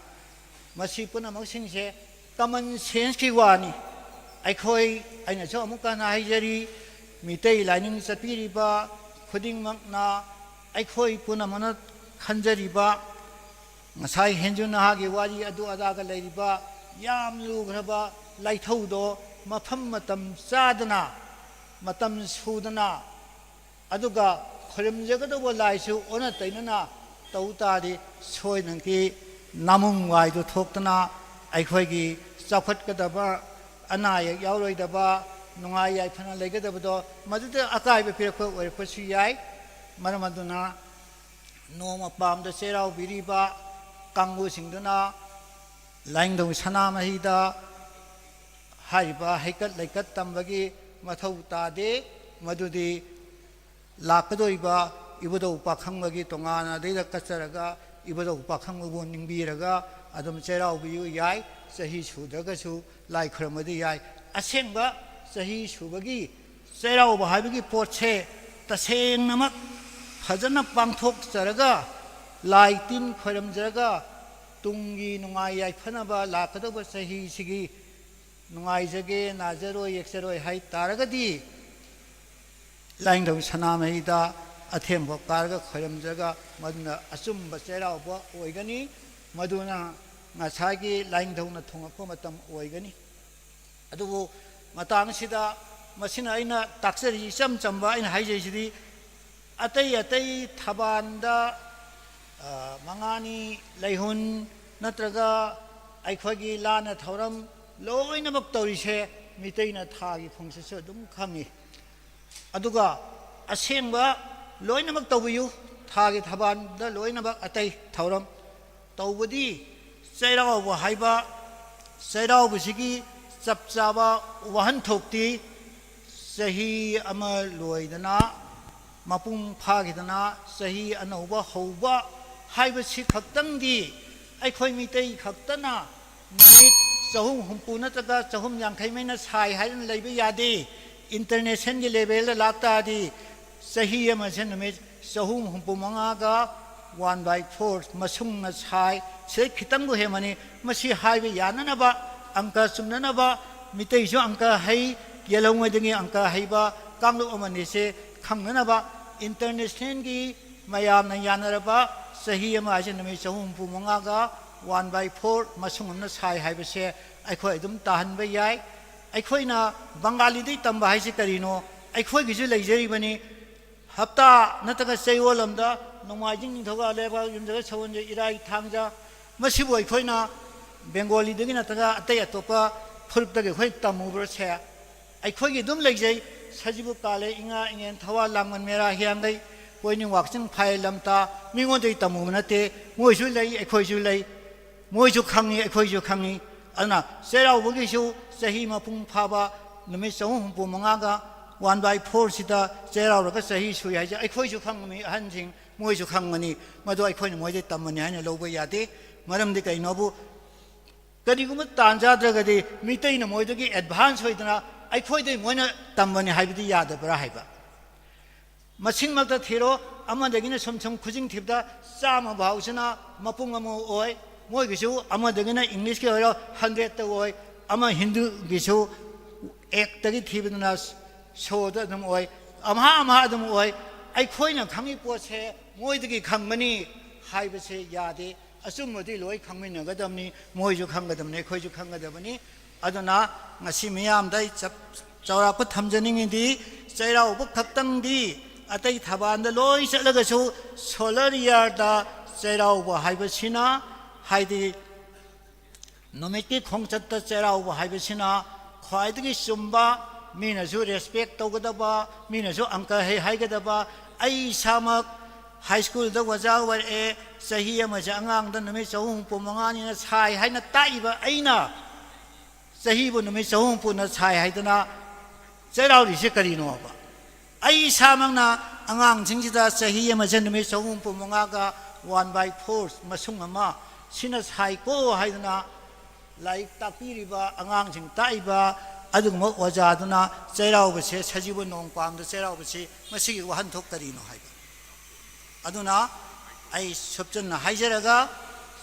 ꯃꯁꯤ ꯄꯨꯝꯅꯃꯛꯁꯤꯡꯁꯦ common sense ꯀꯤ ꯋꯥꯅꯤ꯫ ꯑꯩꯈꯣꯏ, ꯑꯩꯅꯁꯨ ꯑꯃꯨꯛꯀ ꯍꯟꯅ ꯍꯥꯏꯖꯔꯤ, ꯃꯤꯇꯩ ꯂꯥꯏꯅꯤꯡ ꯆꯠꯄꯤꯔꯤꯕ ꯈꯨꯗꯤꯡꯃꯛꯅ, ꯑꯩꯈꯣꯏ ꯄꯨꯝꯅꯃꯛꯅ ꯈꯟꯖꯔꯤꯕ, ꯉꯁꯥꯏ ꯍꯦꯟꯖꯨ ꯅꯍꯥꯒꯤ ꯋꯥꯔꯤ ꯑꯗꯨ ꯑꯗꯥꯒ ꯂꯩꯔꯤꯕ ꯌꯥꯝ ꯂꯨꯈ꯭ꯔꯕ ꯂꯥꯏꯊꯧꯗꯣ ꯃꯐꯝ ꯃꯇꯝ ꯆꯥꯗꯅ, ꯃꯇꯝ ꯁꯨꯗꯅ, ꯑꯗꯨꯒ ꯈꯨꯔꯨꯝꯖꯒꯗꯧꯕ ꯂꯥꯏꯁꯨ ꯑꯣꯟꯅ ꯇꯩꯅꯅ ꯇꯧ ꯇꯥꯔꯗꯤ, ꯁꯣꯏꯗꯅꯒꯤ ꯅꯥꯃꯨꯡ ꯋꯥꯏꯗꯨ ꯊꯣꯛꯇꯅ ꯑꯩꯈꯣꯏꯒꯤ ꯆꯥꯎꯈꯠꯀꯗꯕ, ꯑꯅꯥ ꯑꯌꯦꯛ ꯌꯥꯎꯔꯣꯏꯗꯕ, ꯅꯨꯡꯉꯥꯏ ꯌꯥꯏꯐꯅ ꯂꯩꯒꯗꯕꯗꯣ ꯃꯗꯨꯗ ꯑꯀꯥꯏꯕ ꯄꯤꯔꯛꯄ ꯑꯣꯏꯔꯛꯄꯁꯨ ꯌꯥꯏ꯫ ꯃꯔꯝ ꯑꯗꯨꯅ ꯅꯣꯡꯃ ꯄꯥꯟꯕꯗ ꯆꯩꯔꯥꯎꯕꯤꯔꯤꯕ ꯀꯥꯡꯕꯨꯁꯤꯡꯗꯨꯅ ꯂꯥꯏꯅꯤꯡꯊꯧ ꯁꯅꯥꯃꯍꯤꯗ ꯍꯥꯏꯔꯤꯕ ꯍꯩꯀꯠ ꯂꯩꯀꯠ ꯇꯝꯕꯒꯤ ꯃꯊꯧ ꯇꯥꯗꯦ꯫ ꯃꯗꯨꯗꯤ ꯂꯥꯛꯀꯗꯧꯔꯤꯕ ꯏꯕꯨꯙꯧ ꯄꯥꯈꯪꯕꯒꯤ ꯇꯣꯉꯥꯟꯅ ꯑꯗꯩꯗ ꯀꯠꯆꯔꯒ ꯏꯕꯨꯙꯧ ꯄꯥꯈꯪꯕꯕꯨ ꯅꯤꯡꯕꯤꯔꯒ ꯑꯗꯨꯝ ꯆꯩꯔꯥꯎꯕꯤꯌꯨ ꯌꯥꯏ꯫ ꯆꯍꯤ ꯁꯨꯗ꯭ꯔꯒꯁꯨ ꯂꯥꯏ ꯈꯨꯔꯨꯝꯕꯗꯤ ꯌꯥꯏ꯫ ꯑꯁꯦꯡꯕ ꯆꯍꯤ ꯁꯨꯕꯒꯤ ꯆꯩꯔꯥꯎꯕ ꯍꯥꯏꯕꯒꯤ ꯄꯣꯠꯁꯦ ꯇꯁꯦꯡꯅꯃꯛ ꯐꯖꯅ ꯄꯥꯡꯊꯣꯛꯆꯔꯒ, ꯂꯥꯏ ꯇꯤꯟ ꯈꯣꯏꯔꯝꯖꯔꯒ, ꯇꯨꯡꯒꯤ ꯅꯨꯡꯉꯥꯏ ꯌꯥꯏꯐꯅꯕ, ꯂꯥꯛꯀꯗꯧꯕ ꯆꯍꯤꯁꯤꯒꯤ ꯅꯨꯡꯉꯥꯏꯖꯒꯦ, ꯅꯥꯖꯔꯣꯏ ꯌꯦꯛꯆꯔꯣꯏ ꯍꯥꯏ ꯇꯥꯔꯒꯗꯤ, ꯂꯥꯏꯅꯤꯡꯊꯧ ꯁꯅꯥꯃꯍꯤꯗ ꯑꯊꯦꯡꯕ ꯀꯥꯔꯒ ꯈꯣꯏꯔꯝꯖꯔꯒ, ꯃꯗꯨꯅ ꯑꯆꯨꯝꯕ ꯆꯩꯔꯥꯎꯕ ꯑꯣꯏꯒꯅꯤ꯫ ꯃꯗꯨꯅ ꯉꯁꯥꯏꯒꯤ ꯂꯥꯏꯅꯤꯡꯊꯧꯅ ꯊꯣꯡꯉꯛꯄ ꯃꯇꯝ ꯑꯣꯏꯒꯅꯤ꯫ ꯑꯗꯨꯕꯨ ꯃꯇꯥꯡꯁꯤꯗ, ꯃꯁꯤꯅ ꯑꯩꯅ ꯇꯥꯛꯆꯔꯤ, ꯏꯆꯝ ꯆꯝꯕ ꯑꯩꯅ ꯍꯥꯏꯖꯩꯁꯤꯗꯤ, ꯑꯇꯩ ꯑꯇꯩ ꯊꯕꯥꯟꯗ, ꯑ, ꯃꯉꯥꯅꯤ ꯂꯩꯍꯨꯟ ꯅꯠꯇ꯭ꯔꯒ ꯑꯩꯈꯣꯏꯒꯤ ꯂꯥꯟꯅ ꯊꯧꯔꯝ ꯂꯣꯏꯅꯃꯛ ꯇꯧꯔꯤꯁꯦ ꯃꯤꯇꯩꯅ ꯊꯥꯒꯤ ꯈꯣꯡꯆꯠꯁꯨ ꯑꯗꯨꯝ ꯈꯪꯉꯤ꯫ ꯑꯗꯨꯒ ꯑꯁꯦꯡꯕ ꯂꯣꯏꯅꯃꯛ ꯇꯧꯕꯤꯌꯨ, ꯊꯥꯒꯤ ꯊꯕꯥꯟꯗ ꯂꯣꯏꯅꯃꯛ ꯑꯇꯩ ꯊꯧꯔꯝ꯫ ꯇꯧꯕꯗꯤ ꯆꯩꯔꯥꯎꯕ ꯍꯥꯏꯕ, ꯆꯩꯔꯥꯎꯕꯁꯤꯒꯤ ꯆꯞ ꯆꯥꯕ ꯋꯥꯍꯟꯊꯣꯛꯇꯤ ꯆꯍꯤ ꯑꯃ ꯂꯣꯏꯗꯅ, ꯃꯄꯨꯡ ꯐꯥꯈꯤꯗꯅ ꯆꯍꯤ ꯑꯅꯧꯕ ꯍꯧꯕ ꯍꯥꯏꯕꯁꯤ ꯈꯛꯇꯪꯗꯤ ꯑꯩꯈꯣꯏ ꯃꯤꯇꯩ ꯈꯛꯇꯅ ꯅꯨꯃꯤꯠ ꯆꯍꯨꯝ ꯍꯨꯝꯐꯨ ꯅꯠꯇ꯭ꯔꯒ ꯆꯍꯨꯝ ꯌꯥꯡꯈꯩ ꯃꯩꯅ ꯁꯥꯏ ꯍꯥꯏꯗꯨꯅ ꯂꯩꯕ ꯌꯥꯗꯦ꯫ ꯏꯟꯇꯔꯅꯦꯁꯅꯦꯜꯒꯤ ꯂꯦꯚꯦꯜꯗ ꯂꯥꯛ ꯇꯥꯔꯗꯤ ꯆꯍꯤ ꯑꯃꯁꯦ ꯅꯨꯃꯤꯠ ꯆꯍꯨꯝ ꯍꯨꯝꯐꯨ ꯃꯉꯥꯒ ꯋꯥꯟ ꯕꯥꯏ ꯐꯣꯔ ꯃꯁꯨꯡꯅ ꯁꯥꯏ꯫ ꯁꯤꯗꯩ ꯈꯤꯇꯪꯕꯨ ꯍꯦꯟꯕꯅꯤ꯫ ꯃꯁꯤ ꯍꯥꯏꯕ ꯌꯥꯅꯅꯕ, ꯑꯪꯀ ꯆꯨꯝꯅꯅꯕ, ꯃꯤꯇꯩꯁꯨ ꯑꯪꯀ ꯍꯩ, ꯌꯦꯜꯍꯧꯉꯩꯗꯒꯤ ꯑꯪꯀ ꯍꯩꯕ ꯀꯥꯡꯂꯨꯞ ꯑꯃꯅꯤ꯫ ꯁꯦ ꯈꯪꯅꯅꯕ ꯏꯟꯇꯔꯅꯦꯁꯅꯦꯜꯒꯤ ꯃꯌꯥꯝꯅ ꯌꯥꯅꯔꯕ ꯆꯍꯤ ꯑꯃ ꯍꯥꯏꯁꯦ ꯅꯨꯃꯤꯠ ꯆꯍꯨꯝ ꯍꯨꯝꯐꯨ ꯃꯉꯥꯒ ꯋꯥꯟ ꯕꯥꯏ ꯐꯣꯔ ꯃꯁꯨꯡ ꯑꯃꯅ ꯁꯥꯏ ꯍꯥꯏꯕꯁꯦ ꯑꯩꯈꯣꯏ ꯑꯗꯨꯝ ꯇꯥꯍꯟꯕ ꯌꯥꯏ꯫ ꯑꯩꯈꯣꯏꯅ ꯕꯪꯒꯥꯂꯤꯗꯒꯤ ꯇꯝꯕ ꯍꯥꯏꯁꯦ ꯀꯔꯤꯅꯣ? ꯑꯩꯈꯣꯏꯒꯤꯁꯨ ꯂꯩꯖꯔꯤꯕꯅꯤ꯫ ꯍꯞꯇꯥ ꯅꯠꯇ꯭ꯔꯒ ꯆꯌꯣꯜ ꯑꯃꯗ ꯅꯣꯡꯃꯥꯏꯖꯤꯡ, ꯅꯤꯡꯊꯧꯀꯥꯕ, ꯂꯩꯕꯥꯛ ꯌꯨꯝꯖꯀꯩ, ꯁꯒꯣꯜꯁꯦꯜ, ꯏꯔꯥꯏ, ꯊꯥꯡꯖ, ꯃꯁꯤꯕꯨ ꯑꯩꯈꯣꯏꯅ ꯕꯦꯡꯒꯣꯂꯤꯗꯒꯤ ꯅꯠꯇ꯭ꯔꯒ ꯑꯇꯩ ꯑꯇꯣꯞꯄ ꯐꯨꯔꯨꯞꯇꯒꯤ ꯑꯩꯈꯣꯏ ꯇꯝꯃꯨꯕꯁꯦ ꯑꯩꯈꯣꯏꯒꯤ ꯑꯗꯨꯝ ꯂꯩꯖꯩ꯫ ꯁꯖꯤꯕꯨ, ꯀꯥꯂꯦ, ꯏꯉꯥ, ꯏꯉꯦꯟ, ꯊꯧꯋꯥꯜ, ꯂꯥꯡꯕꯟ, ꯃꯦꯔꯥ, ꯍꯤꯌꯥꯡꯒꯩ, ꯄꯣꯏꯅꯨ, ꯋꯥꯛꯆꯤꯡ, ꯐꯥꯏꯔꯦꯜ, ꯂꯝꯇꯥ, ꯃꯤꯉꯣꯟꯗꯒꯤ ꯇꯝꯃꯨꯕ ꯅꯠꯇꯦ꯫ ꯃꯣꯏꯁꯨ ꯂꯩ, ꯑꯩꯈꯣꯏꯁꯨ ꯂꯩ꯫ ꯃꯣꯏꯁꯨ ꯈꯪꯉꯤ, ꯑꯩꯈꯣꯏꯁꯨ ꯈꯪꯉꯤ꯫ ꯑꯗꯨꯅ ꯆꯩꯔꯥꯎꯕꯒꯤꯁꯨ ꯆꯍꯤ ꯃꯄꯨꯡ ꯐꯥꯕ ꯅꯨꯃꯤꯠ ꯆꯍꯨꯝ ꯍꯨꯝꯐꯨ ꯃꯉꯥꯒ ꯋꯥꯟ ꯕꯥꯏ ꯐꯣꯔꯁꯤꯗ ꯆꯩꯔꯥꯎꯔꯒ ꯆꯍꯤ ꯁꯨꯏ ꯍꯥꯏꯁꯦ ꯑꯩꯈꯣꯏꯁꯨ ꯈꯪꯉꯤ, ꯑꯍꯟꯁꯤꯡ ꯃꯣꯏꯁꯨ ꯈꯪꯒꯅꯤ꯫ ꯃꯗꯨ ꯑꯩꯈꯣꯏꯅ ꯃꯣꯏꯗꯩ ꯇꯝꯕꯅꯤ ꯍꯥꯏꯅ ꯂꯧꯕ ꯌꯥꯗꯦ꯫ ꯃꯔꯝꯗꯤ ꯀꯩꯅꯣꯕꯨ, ꯀꯔꯤꯒꯨꯝꯕ ꯇꯥꯟ ꯆꯥꯗ꯭ꯔꯒꯗꯤ ꯃꯤꯇꯩꯅ ꯃꯣꯏꯗꯒꯤ ꯑꯦꯗꯚꯥꯟꯁ ꯑꯣꯏꯗꯅ ꯑꯩꯈꯣꯏꯗꯩ ꯃꯣꯏꯅ ꯇꯝꯕꯅꯤ ꯍꯥꯏꯕꯗꯤ ꯌꯥꯗꯕ꯭ꯔꯥ ꯍꯥꯏꯕ꯫ ꯃꯁꯤꯡꯃꯛꯇ ꯊꯤꯔꯣ, ꯑꯃꯗꯒꯤꯅ ꯁꯨꯝ ꯁꯨꯝ ꯈꯨꯖꯤꯡ ꯊꯤꯕꯗ ꯆꯥꯝꯃ ꯐꯥꯎꯁꯤꯅ ꯃꯄꯨꯡ ꯑꯃ ꯑꯣꯏ꯫ ꯃꯣꯏꯒꯤꯁꯨ ꯑꯃꯗꯒꯤꯅ ꯏꯪꯂꯤꯁꯀꯤ ꯑꯣꯏꯔꯣ ꯍꯟꯗ꯭ꯔꯦꯠꯇ ꯑꯣꯏ, ꯑꯃ ꯍꯤꯟꯗꯨꯒꯤꯁꯨ ꯑꯦꯛꯇꯒꯤ ꯊꯤꯕꯗꯨꯅ ꯁꯣꯗ ꯑꯗꯨꯝ ꯑꯣꯏ, ꯑꯝꯍꯥ ꯑꯝꯍꯥ ꯑꯗꯨꯝ ꯑꯣꯏ꯫ ꯑꯩꯈꯣꯏꯅ ꯈꯪꯉꯤ ꯄꯣꯠꯁꯦ ꯃꯣꯏꯗꯒꯤ ꯈꯪꯕꯅꯤ ꯍꯥꯏꯕꯁꯦ ꯌꯥꯗꯦ꯫ ꯑꯆꯨꯝꯕꯗꯤ ꯂꯣꯏ ꯈꯪꯃꯤꯟꯅꯒꯗꯕꯅꯤ, ꯃꯣꯏꯁꯨ ꯈꯪꯒꯗꯕꯅꯤ, ꯑꯩꯈꯣꯏꯁꯨ ꯈꯪꯒꯗꯕꯅꯤ꯫ ꯑꯗꯨꯅ ꯉꯁꯤ ꯃꯤꯌꯥꯝꯗ ꯑꯩ ꯆꯞ ꯆꯥꯎꯔꯥꯛꯄ ꯊꯝꯖꯅꯤꯡꯉꯤꯗꯤ, ꯆꯩꯔꯥꯎꯕ ꯈꯛꯇꯪꯗꯤ ꯑꯇꯩ ꯊꯕꯥꯟꯗ ꯂꯣꯏ ꯆꯠꯂꯒꯁꯨ ꯁꯣꯂꯔ ꯏꯌꯥꯔꯗ ꯆꯩꯔꯥꯎꯕ ꯍꯥꯏꯕꯁꯤꯅ, ꯍꯥꯏꯗꯤ ꯅꯨꯃꯤꯠꯀꯤ ꯈꯣꯡꯆꯠꯇ ꯆꯩꯔꯥꯎꯕ ꯍꯥꯏꯕꯁꯤꯅ ꯈ꯭ꯋꯥꯏꯗꯒꯤ ꯆꯨꯝꯕ, ꯃꯤꯅꯁꯨ ꯔꯦꯁꯄꯦꯛ ꯇꯧꯒꯗꯕ, ꯃꯤꯅꯁꯨ ꯑꯪꯀ ꯍꯩ ꯍꯥꯏꯒꯗꯕ꯫ ꯑꯩ ꯏꯁꯥꯃꯛ ꯍꯥꯏ ꯁ꯭ꯀꯨꯜꯗ ꯑꯣꯖꯥ ꯑꯣꯏꯔꯛꯑꯦ꯫ ꯆꯍꯤ ꯑꯃꯁꯦ ꯑꯉꯥꯡꯗ ꯅꯨꯃꯤꯠ ꯆꯍꯨꯝ ꯍꯨꯝꯐꯨ ꯃꯉꯥꯅꯤꯅ ꯁꯥꯏ ꯍꯥꯏꯅ ꯇꯥꯛꯏꯕ ꯑꯩꯅ ꯆꯍꯤꯕꯨ ꯅꯨꯃꯤꯠ ꯆꯍꯨꯝ ꯍꯨꯝꯐꯨꯅ ꯁꯥꯏ ꯍꯥꯏꯗꯅ ꯆꯩꯔꯥꯎꯔꯤꯁꯦ ꯀꯔꯤꯅꯣꯕ? ꯑꯩ ꯏꯁꯥꯃꯛꯅ ꯑꯉꯥꯡꯁꯤꯡꯁꯤꯗ ꯆꯍꯤ ꯑꯃꯁꯦ ꯅꯨꯃꯤꯠ ꯆꯍꯨꯝ ꯍꯨꯝꯐꯨ ꯃꯉꯥꯒ ꯋꯥꯟ ꯕꯥꯏ ꯐꯣꯔ ꯃꯁꯨꯡ ꯑꯃ ꯁꯤꯅ ꯁꯥꯏꯀꯣ ꯍꯥꯏꯗꯅ ꯂꯥꯏꯔꯤꯛ ꯇꯥꯛꯄꯤꯔꯤꯕ, ꯑꯉꯥꯡꯁꯤꯡ ꯇꯥꯛꯏꯕ ꯑꯗꯨꯒꯨꯝꯕ ꯑꯣꯖꯥꯗꯨꯅ ꯆꯩꯔꯥꯎꯕꯁꯦ, ꯁꯖꯤꯕꯨ ꯅꯣꯡꯄꯥꯝꯗ ꯆꯩꯔꯥꯎꯕꯁꯤ, ꯃꯁꯤꯒꯤ ꯋꯥꯍꯟꯊꯣꯛ ꯀꯔꯤꯅꯣ ꯍꯥꯏꯕ꯫ ꯑꯗꯨꯅ ꯑꯩ ꯁꯨꯞꯆꯟꯅ ꯍꯥꯏꯖꯔꯒ,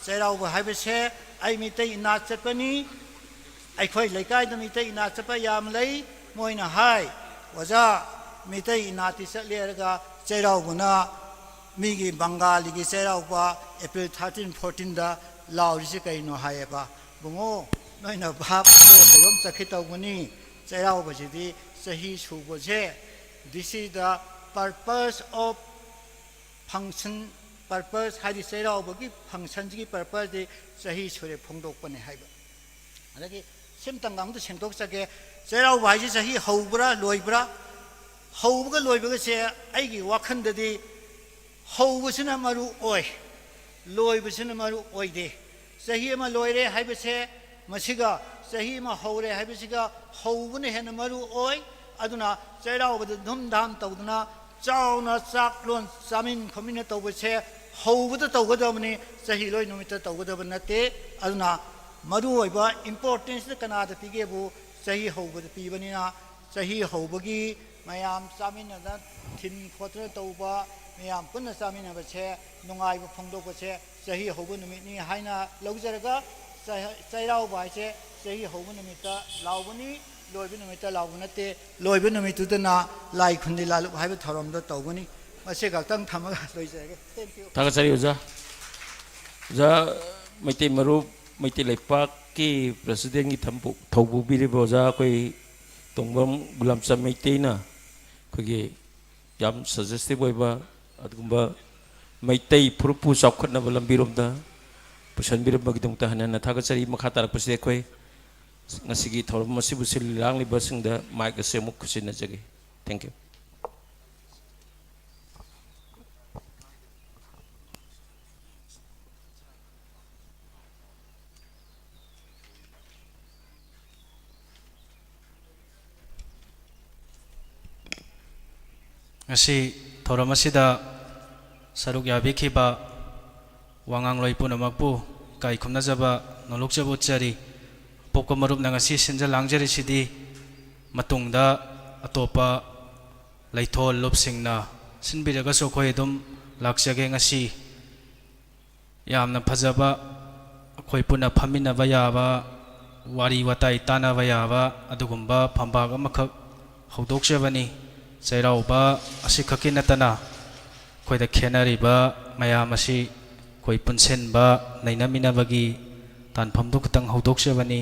ꯆꯩꯔꯥꯎꯕ ꯍꯥꯏꯕꯁꯦ ꯑꯩ ꯃꯤꯇꯩ ꯏꯅꯥꯠ ꯆꯠꯄꯅꯤ, ꯑꯩꯈꯣꯏ ꯂꯩꯀꯥꯏꯗ ꯃꯤꯇꯩ ꯏꯅꯥꯠ ꯆꯠꯄ ꯌꯥꯝ ꯂꯩ꯫ ꯃꯣꯏꯅ ꯍꯥꯏ, "ꯑꯣꯖꯥ, ꯃꯤꯇꯩ ꯏꯅꯥꯠꯇꯤ ꯆꯠꯂꯦ ꯍꯥꯏꯔꯒ ꯆꯩꯔꯥꯎꯕꯅ ꯃꯤꯒꯤ ꯕꯪꯒꯥꯂꯤꯒꯤ ꯆꯩꯔꯥꯎꯕ ꯑꯦꯄ꯭ꯔꯤꯜ ꯊꯥꯔꯇꯤꯟ ꯐꯣꯔꯇꯤꯟꯗ ꯂꯥꯎꯔꯤꯁꯤ ꯀꯩꯅꯣ?" ꯍꯥꯏꯌꯦꯕ꯫ ꯕꯨꯡꯉꯣ, ꯅꯣꯏꯅ ꯚꯥꯞ ꯑꯣ ꯀꯩꯅꯣꯝ ꯆꯠꯈꯤ ꯇꯧꯕꯅꯤ꯫ ꯆꯩꯔꯥꯎꯕꯁꯤꯗꯤ ꯆꯍꯤ ꯁꯨꯕꯁꯦ, this is the purpose of function, purpose ꯍꯥꯏꯗꯤ ꯆꯩꯔꯥꯎꯕꯒꯤ ꯐꯪꯁꯟꯁꯤꯒꯤ ꯄꯔꯄꯁꯇꯤ ꯆꯍꯤ ꯁꯨꯔꯦ ꯐꯣꯡꯗꯣꯛꯄꯅꯦ ꯍꯥꯏꯕ꯫ ꯑꯗꯒꯤ ꯁꯤꯝꯇꯪꯒ ꯑꯃꯨꯛꯇ ꯁꯦꯡꯗꯣꯛꯆꯒꯦ꯫ ꯆꯩꯔꯥꯎꯕ ꯍꯥꯏꯁꯤ ꯆꯍꯤ ꯍꯧꯕ꯭ꯔꯥ ꯂꯣꯏꯕ꯭ꯔꯥ? ꯍꯧꯕꯒ ꯂꯣꯏꯕꯒꯁꯦ ꯑꯩꯒꯤ ꯋꯥꯈꯜꯗꯗꯤ ꯍꯧꯕꯁꯤꯅ ꯃꯔꯨ ꯑꯣꯏ, ꯂꯣꯏꯕꯁꯤꯅ ꯃꯔꯨ ꯑꯣꯏꯗꯦ꯫ ꯆꯍꯤ ꯑꯃ ꯂꯣꯏꯔꯦ ꯍꯥꯏꯕꯁꯦ, ꯃꯁꯤꯒ ꯆꯍꯤ ꯑꯃ ꯍꯧꯔꯦ ꯍꯥꯏꯕꯁꯤꯒ ꯍꯧꯕꯅ ꯍꯦꯟꯅ ꯃꯔꯨ ꯑꯣꯏ꯫ ꯑꯗꯨꯅ ꯆꯩꯔꯥꯎꯕꯗ ꯙꯨꯝꯙꯥꯝ ꯇꯧꯗꯅ ꯆꯥꯎꯅ ꯆꯥꯛꯂꯣꯟ ꯆꯥꯃꯤꯟ ꯈꯣꯠꯃꯤꯟꯅ ꯇꯧꯕꯁꯦ ꯍꯧꯕꯗ ꯇꯧꯒꯗꯕꯅꯤ, ꯆꯍꯤ ꯂꯣꯏ ꯅꯨꯃꯤꯠꯇ ꯇꯧꯒꯗꯕ ꯅꯠꯇꯦ꯫ ꯑꯗꯨꯅ ꯃꯔꯨꯑꯣꯏꯕ importance ꯀꯅꯥꯗ ꯄꯤꯒꯦꯕꯨ ꯆꯍꯤ ꯍꯧꯕꯗ ꯄꯤꯕꯅꯤꯅ, ꯆꯍꯤ ꯍꯧꯕꯒꯤ ꯃꯌꯥꯝ ꯆꯥꯃꯤꯟꯅꯗꯅ ꯊꯤꯟ ꯈꯣꯠꯇꯅ ꯇꯧꯕ, ꯃꯌꯥꯝ ꯄꯨꯟꯅ ꯆꯥꯃꯤꯟꯅꯕꯁꯦ, ꯅꯨꯡꯉꯥꯏꯕ ꯐꯣꯡꯗꯣꯛꯄꯁꯦ ꯆꯍꯤ ꯍꯧꯕ ꯅꯨꯃꯤꯠꯅꯤ ꯍꯥꯏꯅ ꯂꯧꯖꯔꯒ, ꯆ-, ꯆꯩꯔꯥꯎꯕ ꯍꯥꯏꯁꯦ ꯆꯍꯤ ꯍꯧꯕ ꯅꯨꯃꯤꯠꯇ ꯂꯥꯎꯕꯅꯤ, ꯂꯣꯏꯕ ꯅꯨꯃꯤꯠꯇ ꯂꯥꯎꯕ ꯅꯠꯇꯦ꯫ ꯂꯣꯏꯕ ꯅꯨꯃꯤꯠꯇꯨꯗꯅ ꯂꯥꯏ ꯈꯨꯟꯗꯤ ꯂꯥꯂꯨꯞ ꯍꯥꯏꯕ ꯊꯧꯔꯝꯗꯣ ꯇꯧꯒꯅꯤ꯫ ꯃꯁꯤ ꯈꯛꯇꯪ ꯊꯝꯃꯒ ꯂꯣꯏꯖꯔꯒꯦ꯫ Thank you꯫ ꯊꯥꯒꯠꯆꯔꯤ ꯑꯣꯖꯥ꯫ ꯑꯣꯖꯥ, ꯃꯩꯇꯩ ꯃꯔꯨꯞ, ꯃꯩꯇꯩ ꯂꯩꯄꯥꯛꯀꯤ presidentꯀꯤ ꯊꯝꯕꯨ-, ꯊꯧꯄꯨꯕꯤꯔꯤꯕ ꯑꯣꯖꯥ ꯑꯩꯈꯣꯏ ꯇꯣꯡꯕꯝ ꯒꯨꯂꯥꯝꯆꯥꯟ ꯃꯩꯇꯩꯅ ꯑꯩꯈꯣꯏꯒꯤ ꯌꯥꯝ suggestive ꯑꯣꯏꯕ ꯑꯗꯨꯒꯨꯝꯕ ꯃꯩꯇꯩ ꯐꯨꯔꯨꯞꯄꯨ ꯆꯥꯎꯈꯠꯅꯕ ꯂꯝꯕꯤꯔꯣꯝꯗ ꯄꯨꯁꯤꯟꯕꯤꯔꯝꯕꯒꯤꯗꯃꯛꯇ ꯍꯟꯅ ꯍꯟꯅ ꯊꯥꯒꯠꯆꯔꯤ꯫ ꯃꯈꯥ ꯇꯥꯔꯛꯄꯁꯤꯗ ꯑꯩꯈꯣꯏ ꯉꯁꯤꯒꯤ ꯊꯧꯔꯝ ꯑꯁꯤꯕꯨ ꯁꯤꯜ ꯂꯥꯡꯂꯤꯕꯁꯤꯡꯗ mic ꯑꯁꯤ ꯑꯃꯨꯛ ꯈꯨꯠꯁꯤꯟꯅꯖꯒꯦ꯫ Thank you꯫ ꯉꯁꯤ ꯊꯧꯔꯝ ꯑꯁꯤꯗ ꯁꯔꯨꯛ ꯌꯥꯕꯤꯈꯤꯕ ꯋꯥꯉꯥꯡꯂꯣꯏ ꯄꯨꯝꯅꯃꯛꯄꯨ ꯏꯀꯥꯏ ꯈꯨꯝꯅꯖꯕ ꯅꯣꯂꯨꯛꯆꯕ ꯎꯠꯆꯔꯤ꯫ ꯑꯄꯣꯛꯄ ꯃꯔꯨꯞꯅ ꯉꯁꯤ ꯁꯤꯟꯖ ꯂꯥꯡꯖꯔꯤꯁꯤꯗꯤ ꯃꯇꯨꯡꯗ ꯑꯇꯣꯞꯄ ꯂꯩꯊꯣꯜ ꯂꯨꯞꯁꯤꯡꯅ ꯁꯤꯟꯕꯤꯔꯒꯁꯨ ꯑꯩꯈꯣꯏ ꯑꯗꯨꯝ ꯂꯥꯛꯆꯒꯦ꯫ ꯉꯁꯤ ꯌꯥꯝꯅ ꯐꯖꯕ, ꯑꯩꯈꯣꯏ ꯄꯨꯟꯅ ꯐꯝꯃꯤꯟꯅꯕ ꯌꯥꯕ, ꯋꯥꯔꯤ ꯋꯥꯇꯥꯏ ꯇꯥꯟꯅꯕ ꯌꯥꯕ ꯑꯗꯨꯒꯨꯝꯕ ꯐꯝꯄꯥꯛ ꯑꯃꯈꯛ ꯍꯧꯗꯣꯛꯆꯕꯅꯤ꯫ ꯆꯩꯔꯥꯎꯕ ꯑꯁꯤꯈꯛꯀꯤ ꯅꯠꯇꯅ ꯑꯩꯈꯣꯏꯗ ꯈꯦꯠꯅꯔꯤꯕ ꯃꯌꯥꯝ ꯑꯁꯤ ꯑꯩꯈꯣꯏ ꯄꯨꯟꯁꯤꯟꯕ, ꯅꯩꯅꯃꯤꯟꯅꯕꯒꯤ ꯇꯥꯟꯐꯝꯗꯨ ꯈꯛꯇꯪ ꯍꯧꯗꯣꯛꯆꯕꯅꯤ꯫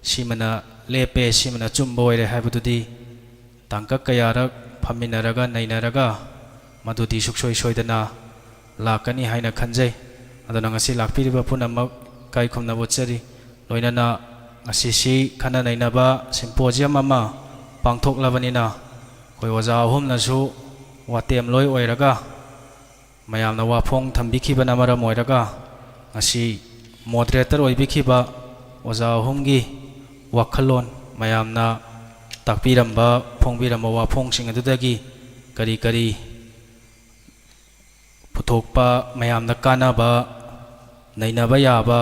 ꯁꯤꯃꯅ ꯂꯦꯞꯄꯦ, ꯁꯤꯃꯅ ꯑꯆꯨꯝꯕ ꯑꯣꯏꯔꯦ ꯍꯥꯏꯕꯗꯨꯗꯤ ꯇꯥꯡꯀꯛ ꯀꯌꯥꯔꯛ ꯐꯝꯃꯤꯟꯅꯔꯒ, ꯅꯩꯅꯔꯒ ꯃꯗꯨꯗꯤ ꯁꯨꯡꯁꯣꯏ ꯁꯣꯏꯗꯅ ꯂꯥꯛꯀꯅꯤ ꯍꯥꯏꯅ ꯈꯟꯖꯩ꯫ ꯑꯗꯨꯅ ꯉꯁꯤ ꯂꯥꯛꯄꯤꯔꯤꯕ ꯄꯨꯝꯅꯃꯛ ꯏꯀꯥꯏ ꯈꯨꯝꯅꯕ ꯎꯠꯆꯔꯤ꯫ ꯂꯣꯏꯅꯅ ꯉꯁꯤꯁꯤ ꯈꯟꯅ ꯅꯩꯅꯕ symposium ꯑꯃ ꯄꯥꯡꯊꯣꯛꯂꯕꯅꯤꯅ, ꯑꯩꯈꯣꯏ ꯑꯣꯖꯥ ꯑꯍꯨꯝꯅꯁꯨ ꯋꯥꯇꯦꯝ ꯂꯣꯏ ꯑꯣꯏꯔꯒ, ꯃꯌꯥꯝꯅ ꯋꯥꯐꯣꯡ ꯊꯝꯕꯤꯈꯤꯕꯅ ꯃꯔꯝ ꯑꯣꯏꯔꯒ, ꯉꯁꯤ moderator ꯑꯣꯏꯕꯤꯈꯤꯕ ꯑꯣꯖꯥ ꯑꯍꯨꯝꯒꯤ ꯋꯥꯈꯜꯂꯣꯟ ꯃꯌꯥꯝꯅ ꯇꯥꯛꯄꯤꯔꯝꯕ, ꯐꯣꯡꯕꯤꯔꯝꯕ ꯋꯥꯐꯣꯡꯁꯤꯡ ꯑꯗꯨꯗꯒꯤ ꯀꯔꯤ ꯀꯔꯤ ꯄꯨꯊꯣꯛꯄ, ꯃꯌꯥꯝꯗ ꯀꯥꯟꯅꯕ, ꯅꯩꯅꯕ ꯌꯥꯕ,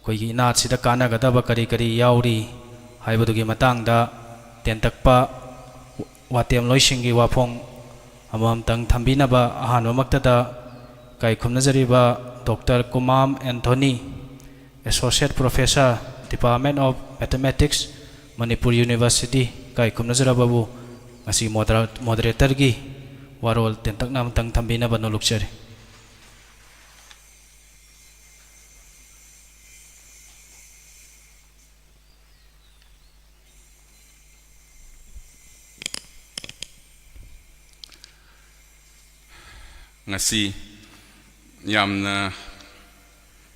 ꯑꯩꯈꯣꯏꯒꯤ ꯏꯅꯥꯠꯁꯤꯗ ꯀꯥꯟꯅꯒꯗꯕ ꯀꯔꯤ ꯀꯔꯤ ꯌꯥꯎꯔꯤ ꯍꯥꯏꯕꯗꯨꯒꯤ ꯃꯇꯥꯡꯗ ꯇꯦꯟꯇꯛꯄ ꯋꯥꯇꯦꯝꯂꯣꯏꯁꯤꯡꯒꯤ ꯋꯥꯐꯣꯡ ꯑꯃꯃꯝꯇꯪ ꯊꯝꯕꯤꯅꯕ ꯑꯍꯥꯟꯕꯃꯛꯇꯗ ꯏꯀꯥꯏ ꯈꯨꯝꯅꯖꯔꯤꯕ doctor Kumam Anthony, Associate Professor, Department of Mathematics, Manipur University, ꯏꯀꯥꯏ ꯈꯨꯝꯅꯖꯔꯕꯕꯨ ꯉꯁꯤ modera-, moderatorꯒꯤ ꯋꯥꯔꯣꯜ ꯇꯦꯟꯇꯛꯅ ꯑꯃꯇꯪ ꯊꯝꯕꯤꯅꯕ ꯅꯣꯂꯨꯛꯆꯔꯤ꯫ ꯉꯁꯤ ꯌꯥꯝꯅ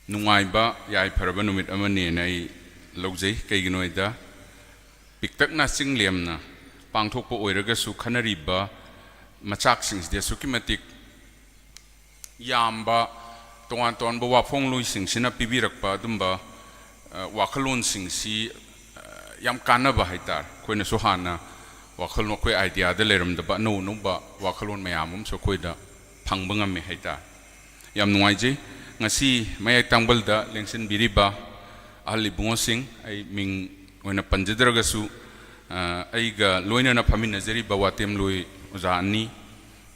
ꯅꯨꯡꯉꯥꯏꯕ, ꯌꯥꯏꯐꯔꯕ ꯅꯨꯃꯤꯠ ꯑꯃꯅꯦꯅ ꯑꯩ ꯂꯧꯖꯩ꯫ ꯀꯩꯒꯤꯅꯣ ꯍꯥꯏꯗ, ꯄꯤꯛꯇꯛꯅ ꯆꯤꯡ ꯂꯦꯝꯅ ꯄꯥꯡꯊꯣꯛꯄ ꯑꯣꯏꯔꯒꯁꯨ, ꯈꯟꯅꯔꯤꯕ ꯃꯆꯥꯛꯁꯤꯡꯁꯤꯗꯤ ꯑꯁꯨꯛꯀꯤ ꯃꯇꯤꯛ ꯌꯥꯝꯕ, ꯇꯣꯉꯥꯟ ꯇꯣꯉꯥꯟꯕ ꯋꯥꯐꯣꯡꯂꯣꯏꯁꯤꯡꯁꯤꯅ ꯄꯤꯕꯤꯔꯛꯄ ꯑꯗꯨꯝꯕ, ꯑ, ꯋꯥꯈꯜꯂꯣꯟꯁꯤꯡꯁꯤ, ꯑ, ꯌꯥꯝ ꯀꯥꯟꯅꯕ ꯍꯥꯏꯇꯥꯔꯦ꯫ ꯑꯩꯈꯣꯏꯅꯁꯨ ꯍꯥꯟꯅ ꯋꯥꯈꯜꯂꯣꯟ, ꯑꯩꯈꯣꯏ ideaꯗ ꯂꯩꯔꯝꯗꯕ ꯑꯅꯧ ꯑꯅꯧꯕ ꯋꯥꯈꯜꯂꯣꯟ ꯃꯌꯥꯝ ꯑꯃꯁꯨ ꯑꯩꯈꯣꯏꯗ ꯐꯪꯕ ꯉꯝꯃꯦ ꯍꯥꯏꯇꯥꯔꯦ꯫ ꯌꯥꯝ ꯅꯨꯡꯉꯥꯏꯖꯩ꯫ ꯉꯁꯤ ꯃꯌꯥꯏ ꯇꯥꯡꯕꯜꯗ ꯂꯦꯡꯁꯤꯟꯕꯤꯔꯤꯕ ꯑꯍꯜ ꯏꯕꯨꯡꯉꯣꯁꯤꯡ, ꯑꯩ ꯃꯤꯡ ꯑꯣꯏꯅ ꯄꯟꯖꯗ꯭ꯔꯒꯁꯨ, ꯑ, ꯑꯩꯒ ꯂꯣꯏꯅꯅ ꯐꯝꯃꯤꯟꯅꯖꯔꯤꯕ ꯋꯥꯇꯦꯝꯂꯣꯏ ꯑꯣꯖꯥ ꯑꯅꯤ,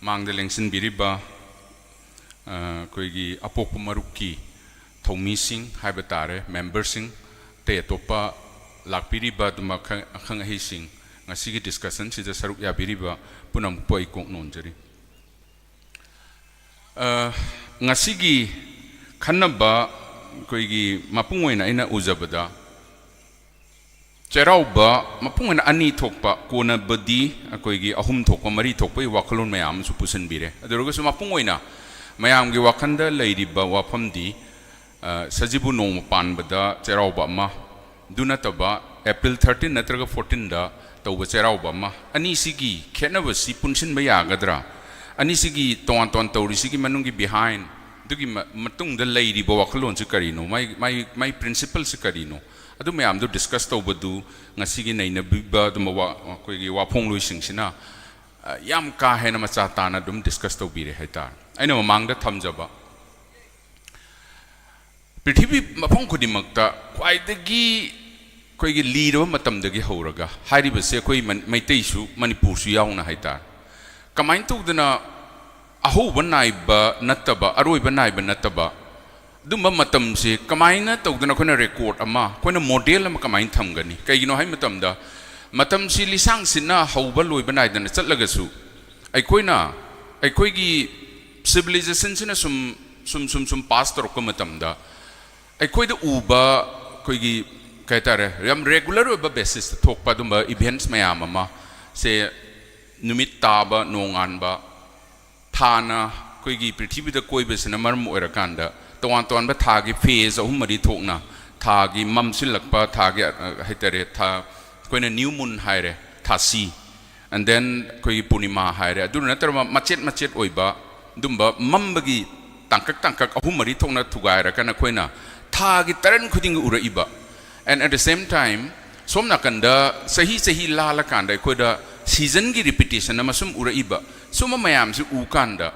ꯃꯥꯡꯗ ꯂꯦꯡꯁꯤꯟꯕꯤꯔꯤꯕ, ꯑ, ꯑꯩꯈꯣꯏꯒꯤ ꯑꯄꯣꯛꯄ ꯃꯔꯨꯞꯀꯤ ꯊꯧꯃꯤꯁꯤꯡ ꯍꯥꯏꯕ ꯇꯥꯔꯦ, memberꯁꯤꯡ, ꯑꯇꯩ ꯑꯇꯣꯞꯄ ꯂꯥꯛꯄꯤꯔꯤꯕ ꯑꯗꯨꯝ ꯑꯈꯪ-, ꯑꯈꯪ ꯑꯍꯩꯁꯤꯡ, ꯉꯁꯤꯒꯤ discussionꯁꯤꯗ ꯁꯔꯨꯛ ꯌꯥꯕꯤꯔꯤꯕ ꯄꯨꯝꯅꯃꯛꯄꯨ ꯑꯩ ꯀꯣꯛ ꯅꯣꯟꯖꯔꯤ꯫ ꯑ, ꯉꯁꯤꯒꯤ ꯈꯟꯅꯕ ꯑꯩꯈꯣꯏꯒꯤ ꯃꯄꯨꯡ ꯑꯣꯏꯅ ꯑꯩꯅ ꯎꯖꯕꯗ, ꯆꯩꯔꯥꯎꯕ ꯃꯄꯨꯡ ꯑꯣꯏꯅ ꯑꯅꯤ ꯊꯣꯛꯄ, ꯀꯣꯟꯅꯕꯗꯤ ꯑꯩꯈꯣꯏꯒꯤ ꯑꯍꯨꯝ ꯊꯣꯛꯄ, ꯃꯔꯤ ꯊꯣꯛꯄꯒꯤ ꯋꯥꯈꯜꯂꯣꯟ ꯃꯌꯥꯝ ꯑꯃꯁꯨ ꯄꯨꯁꯤꯟꯕꯤꯔꯦ꯫ ꯑꯗꯨ ꯑꯣꯏꯔꯒꯁꯨ ꯃꯄꯨꯡ ꯑꯣꯏꯅ ꯃꯌꯥꯝꯒꯤ ꯋꯥꯈꯜꯗ ꯂꯩꯔꯤꯕ ꯋꯥꯐꯝꯗꯤ, ꯑ, ꯁꯖꯤꯕꯨ ꯅꯣꯡꯃ ꯄꯥꯟꯕꯗ ꯆꯩꯔꯥꯎꯕ ꯑꯃ, ꯑꯗꯨ ꯅꯠꯇꯕ April thirteen ꯅꯠꯇ꯭ꯔꯒ fourteenꯗ ꯇꯧꯕ ꯆꯩꯔꯥꯎꯕ ꯑꯃ, ꯑꯅꯤꯁꯤꯒꯤ ꯈꯦꯠꯅꯕꯁꯤ ꯄꯨꯟꯁꯤꯟꯕ ꯌꯥꯒꯗ꯭ꯔꯥ? ꯑꯅꯤꯁꯤꯒꯤ ꯇꯣꯉꯥꯟ ꯇꯣꯉꯥꯟ ꯇꯧꯔꯤꯁꯤꯒꯤ ꯃꯅꯨꯡꯒꯤ behind, ꯑꯗꯨꯒꯤ ꯃ-, ꯃꯇꯨꯡꯗ ꯂꯩꯔꯤꯕ ꯋꯥꯈꯜꯂꯣꯟꯁꯤ ꯀꯔꯤꯅꯣ? ꯃꯥꯏ, ꯃꯥꯏ, ꯃꯥꯏ principleꯁꯤ ꯀꯔꯤꯅꯣ? ꯑꯗꯨ ꯃꯌꯥꯝꯗꯨ ꯗꯤꯁꯀꯁ ꯇꯧꯕꯗꯨ ꯉꯁꯤꯒꯤ ꯅꯩꯅꯕꯤꯕ ꯑꯗꯨꯝꯕ ꯋꯥ-, ꯑꯩꯈꯣꯏꯒꯤ ꯋꯥꯐꯣꯡꯂꯣꯏꯁꯤꯡꯁꯤꯅ, ꯑ, ꯌꯥꯝ ꯀꯥ ꯍꯦꯟꯅ ꯃꯆꯥ ꯇꯥꯅ ꯑꯗꯨꯝ ꯗꯤꯁꯀꯁ ꯇꯧꯕꯤꯔꯦ ꯍꯥꯏꯇꯥꯔꯦ꯫ ꯑꯩꯅ ꯃꯃꯥꯡꯗ ꯊꯝꯖꯕ, ꯄ꯭ꯔꯤꯊꯤꯕꯤ ꯃꯐꯝ ꯈꯨꯗꯤꯡꯃꯛꯇ ꯈ꯭ꯋꯥꯏꯗꯒꯤ ꯑꯩꯈꯣꯏꯒꯤ ꯂꯤꯔꯕ ꯃꯇꯝꯗꯒꯤ ꯍꯧꯔꯒ, ꯍꯥꯏꯔꯤꯕꯁꯦ ꯑꯩꯈꯣꯏ ꯃꯟ-, ꯃꯩꯇꯩꯁꯨ ꯃꯅꯤꯄꯨꯔꯁꯨ ꯌꯥꯎꯅ ꯍꯥꯏꯇꯥꯔꯦ, ꯀꯃꯥꯏꯅ ꯇꯧꯗꯅ ꯑꯍꯧꯕ ꯅꯥꯏꯕ ꯅꯠꯇꯕ, ꯑꯔꯣꯏꯕ ꯅꯥꯏꯕ ꯅꯠꯇꯕ, ꯑꯗꯨꯝꯕ ꯃꯇꯝꯁꯦ ꯀꯃꯥꯏꯅ ꯇꯧꯗꯅ ꯑꯩꯈꯣꯏꯅ ꯔꯦꯀꯣꯔꯗ ꯑꯃ, ꯑꯩꯈꯣꯏꯅ ꯃꯣꯗꯦꯜ ꯑꯃ ꯀꯃꯥꯏꯅ ꯊꯝꯒꯅꯤ? ꯀꯩꯒꯤꯅꯣ ꯍꯥꯏꯕ ꯃꯇꯝꯗ, ꯃꯇꯝꯁꯤ ꯂꯤꯁꯥꯡ ꯁꯤꯠꯅ ꯍꯧꯕ ꯂꯣꯏꯕ ꯅꯥꯏꯗꯅ ꯆꯠꯂꯒꯁꯨ, ꯑꯩꯈꯣꯏꯅ, ꯑꯩꯈꯣꯏꯒꯤ ꯁꯤꯚꯤꯂꯥꯏꯖꯦꯁꯟꯁꯤꯅ ꯁꯨꯝ, ꯁꯨꯝ, ꯁꯨꯝ, ꯁꯨꯝ ꯄꯥꯁ ꯇꯧꯔꯛꯄ ꯃꯇꯝꯗ, ꯑꯩꯈꯣꯏꯗ ꯎꯕ, ꯑꯩꯈꯣꯏꯒꯤ, ꯀꯩ ꯍꯥꯏꯇꯥꯔꯦ, ꯌꯥꯝ ꯔꯦꯒꯨꯂꯔ ꯑꯣꯏꯕ ꯕꯦꯁꯤꯁꯇ ꯊꯣꯛꯄ ꯑꯗꯨꯝꯕ ꯏꯚꯦꯟꯠꯁ ꯃꯌꯥꯝ ꯑꯃ ꯁꯦ, ꯅꯨꯃꯤꯠ ꯇꯥꯕ, ꯅꯣꯡꯉꯥꯟꯕ, ꯊꯥꯅ ꯑꯩꯈꯣꯏꯒꯤ ꯄ꯭ꯔꯤꯊꯤꯕꯤꯗ ꯀꯣꯏꯕꯁꯤꯅ ꯃꯔꯝ ꯑꯣꯏꯔꯀꯥꯟꯗ, ꯇꯣꯉꯥꯟ ꯇꯣꯉꯥꯟꯕ ꯊꯥꯒꯤ ꯐꯦꯖ ꯑꯍꯨꯝ ꯃꯔꯤ ꯊꯣꯛꯅ, ꯊꯥꯒꯤ ꯃꯝꯁꯤꯜꯂꯛꯄ, ꯊꯥꯒꯤ, ꯑ, ꯍꯥꯏꯇꯥꯔꯦ, ꯊꯥ, ꯑꯩꯈꯣꯏꯅ ꯅ꯭ꯌꯨ ꯃꯨꯟ ꯍꯥꯏꯔꯦ, ꯊꯥꯁꯤ, and then ꯑꯩꯈꯣꯏꯒꯤ ꯄꯨꯔꯅꯤꯃꯥ ꯍꯥꯏꯔꯦ, ꯑꯗꯨ ꯅꯠꯇ꯭ꯔꯒ ꯃꯆꯦꯠ ꯃꯆꯦꯠ ꯑꯣꯏꯕ ꯑꯗꯨꯝꯕ ꯃꯝꯕꯒꯤ ꯇꯥꯡꯀꯛ ꯇꯥꯡꯀꯛ ꯑꯍꯨꯝ ꯃꯔꯤ ꯊꯣꯛꯅ ꯊꯨꯒꯥꯏꯔꯀꯥꯟꯗ ꯑꯩꯈꯣꯏꯅ ꯊꯥꯒꯤ ꯇꯔꯟ ꯈꯨꯗꯤꯡꯒꯤ ꯎꯔꯛꯏꯕ, and at the same time, ꯁꯣꯝ ꯅꯥꯀꯟꯗ ꯆꯍꯤ ꯆꯍꯤ ꯂꯥꯜꯂꯀꯥꯟꯗ ꯑꯩꯈꯣꯏꯗ ꯁꯤꯖꯟꯒꯤ ꯔꯤꯄꯤꯇꯦꯁꯟ ꯑꯃ ꯁꯨꯝ ꯎꯔꯛꯏꯕ, ꯁꯨꯝꯕ ꯃꯌꯥꯝꯁꯤ ꯎꯀꯥꯟꯗ,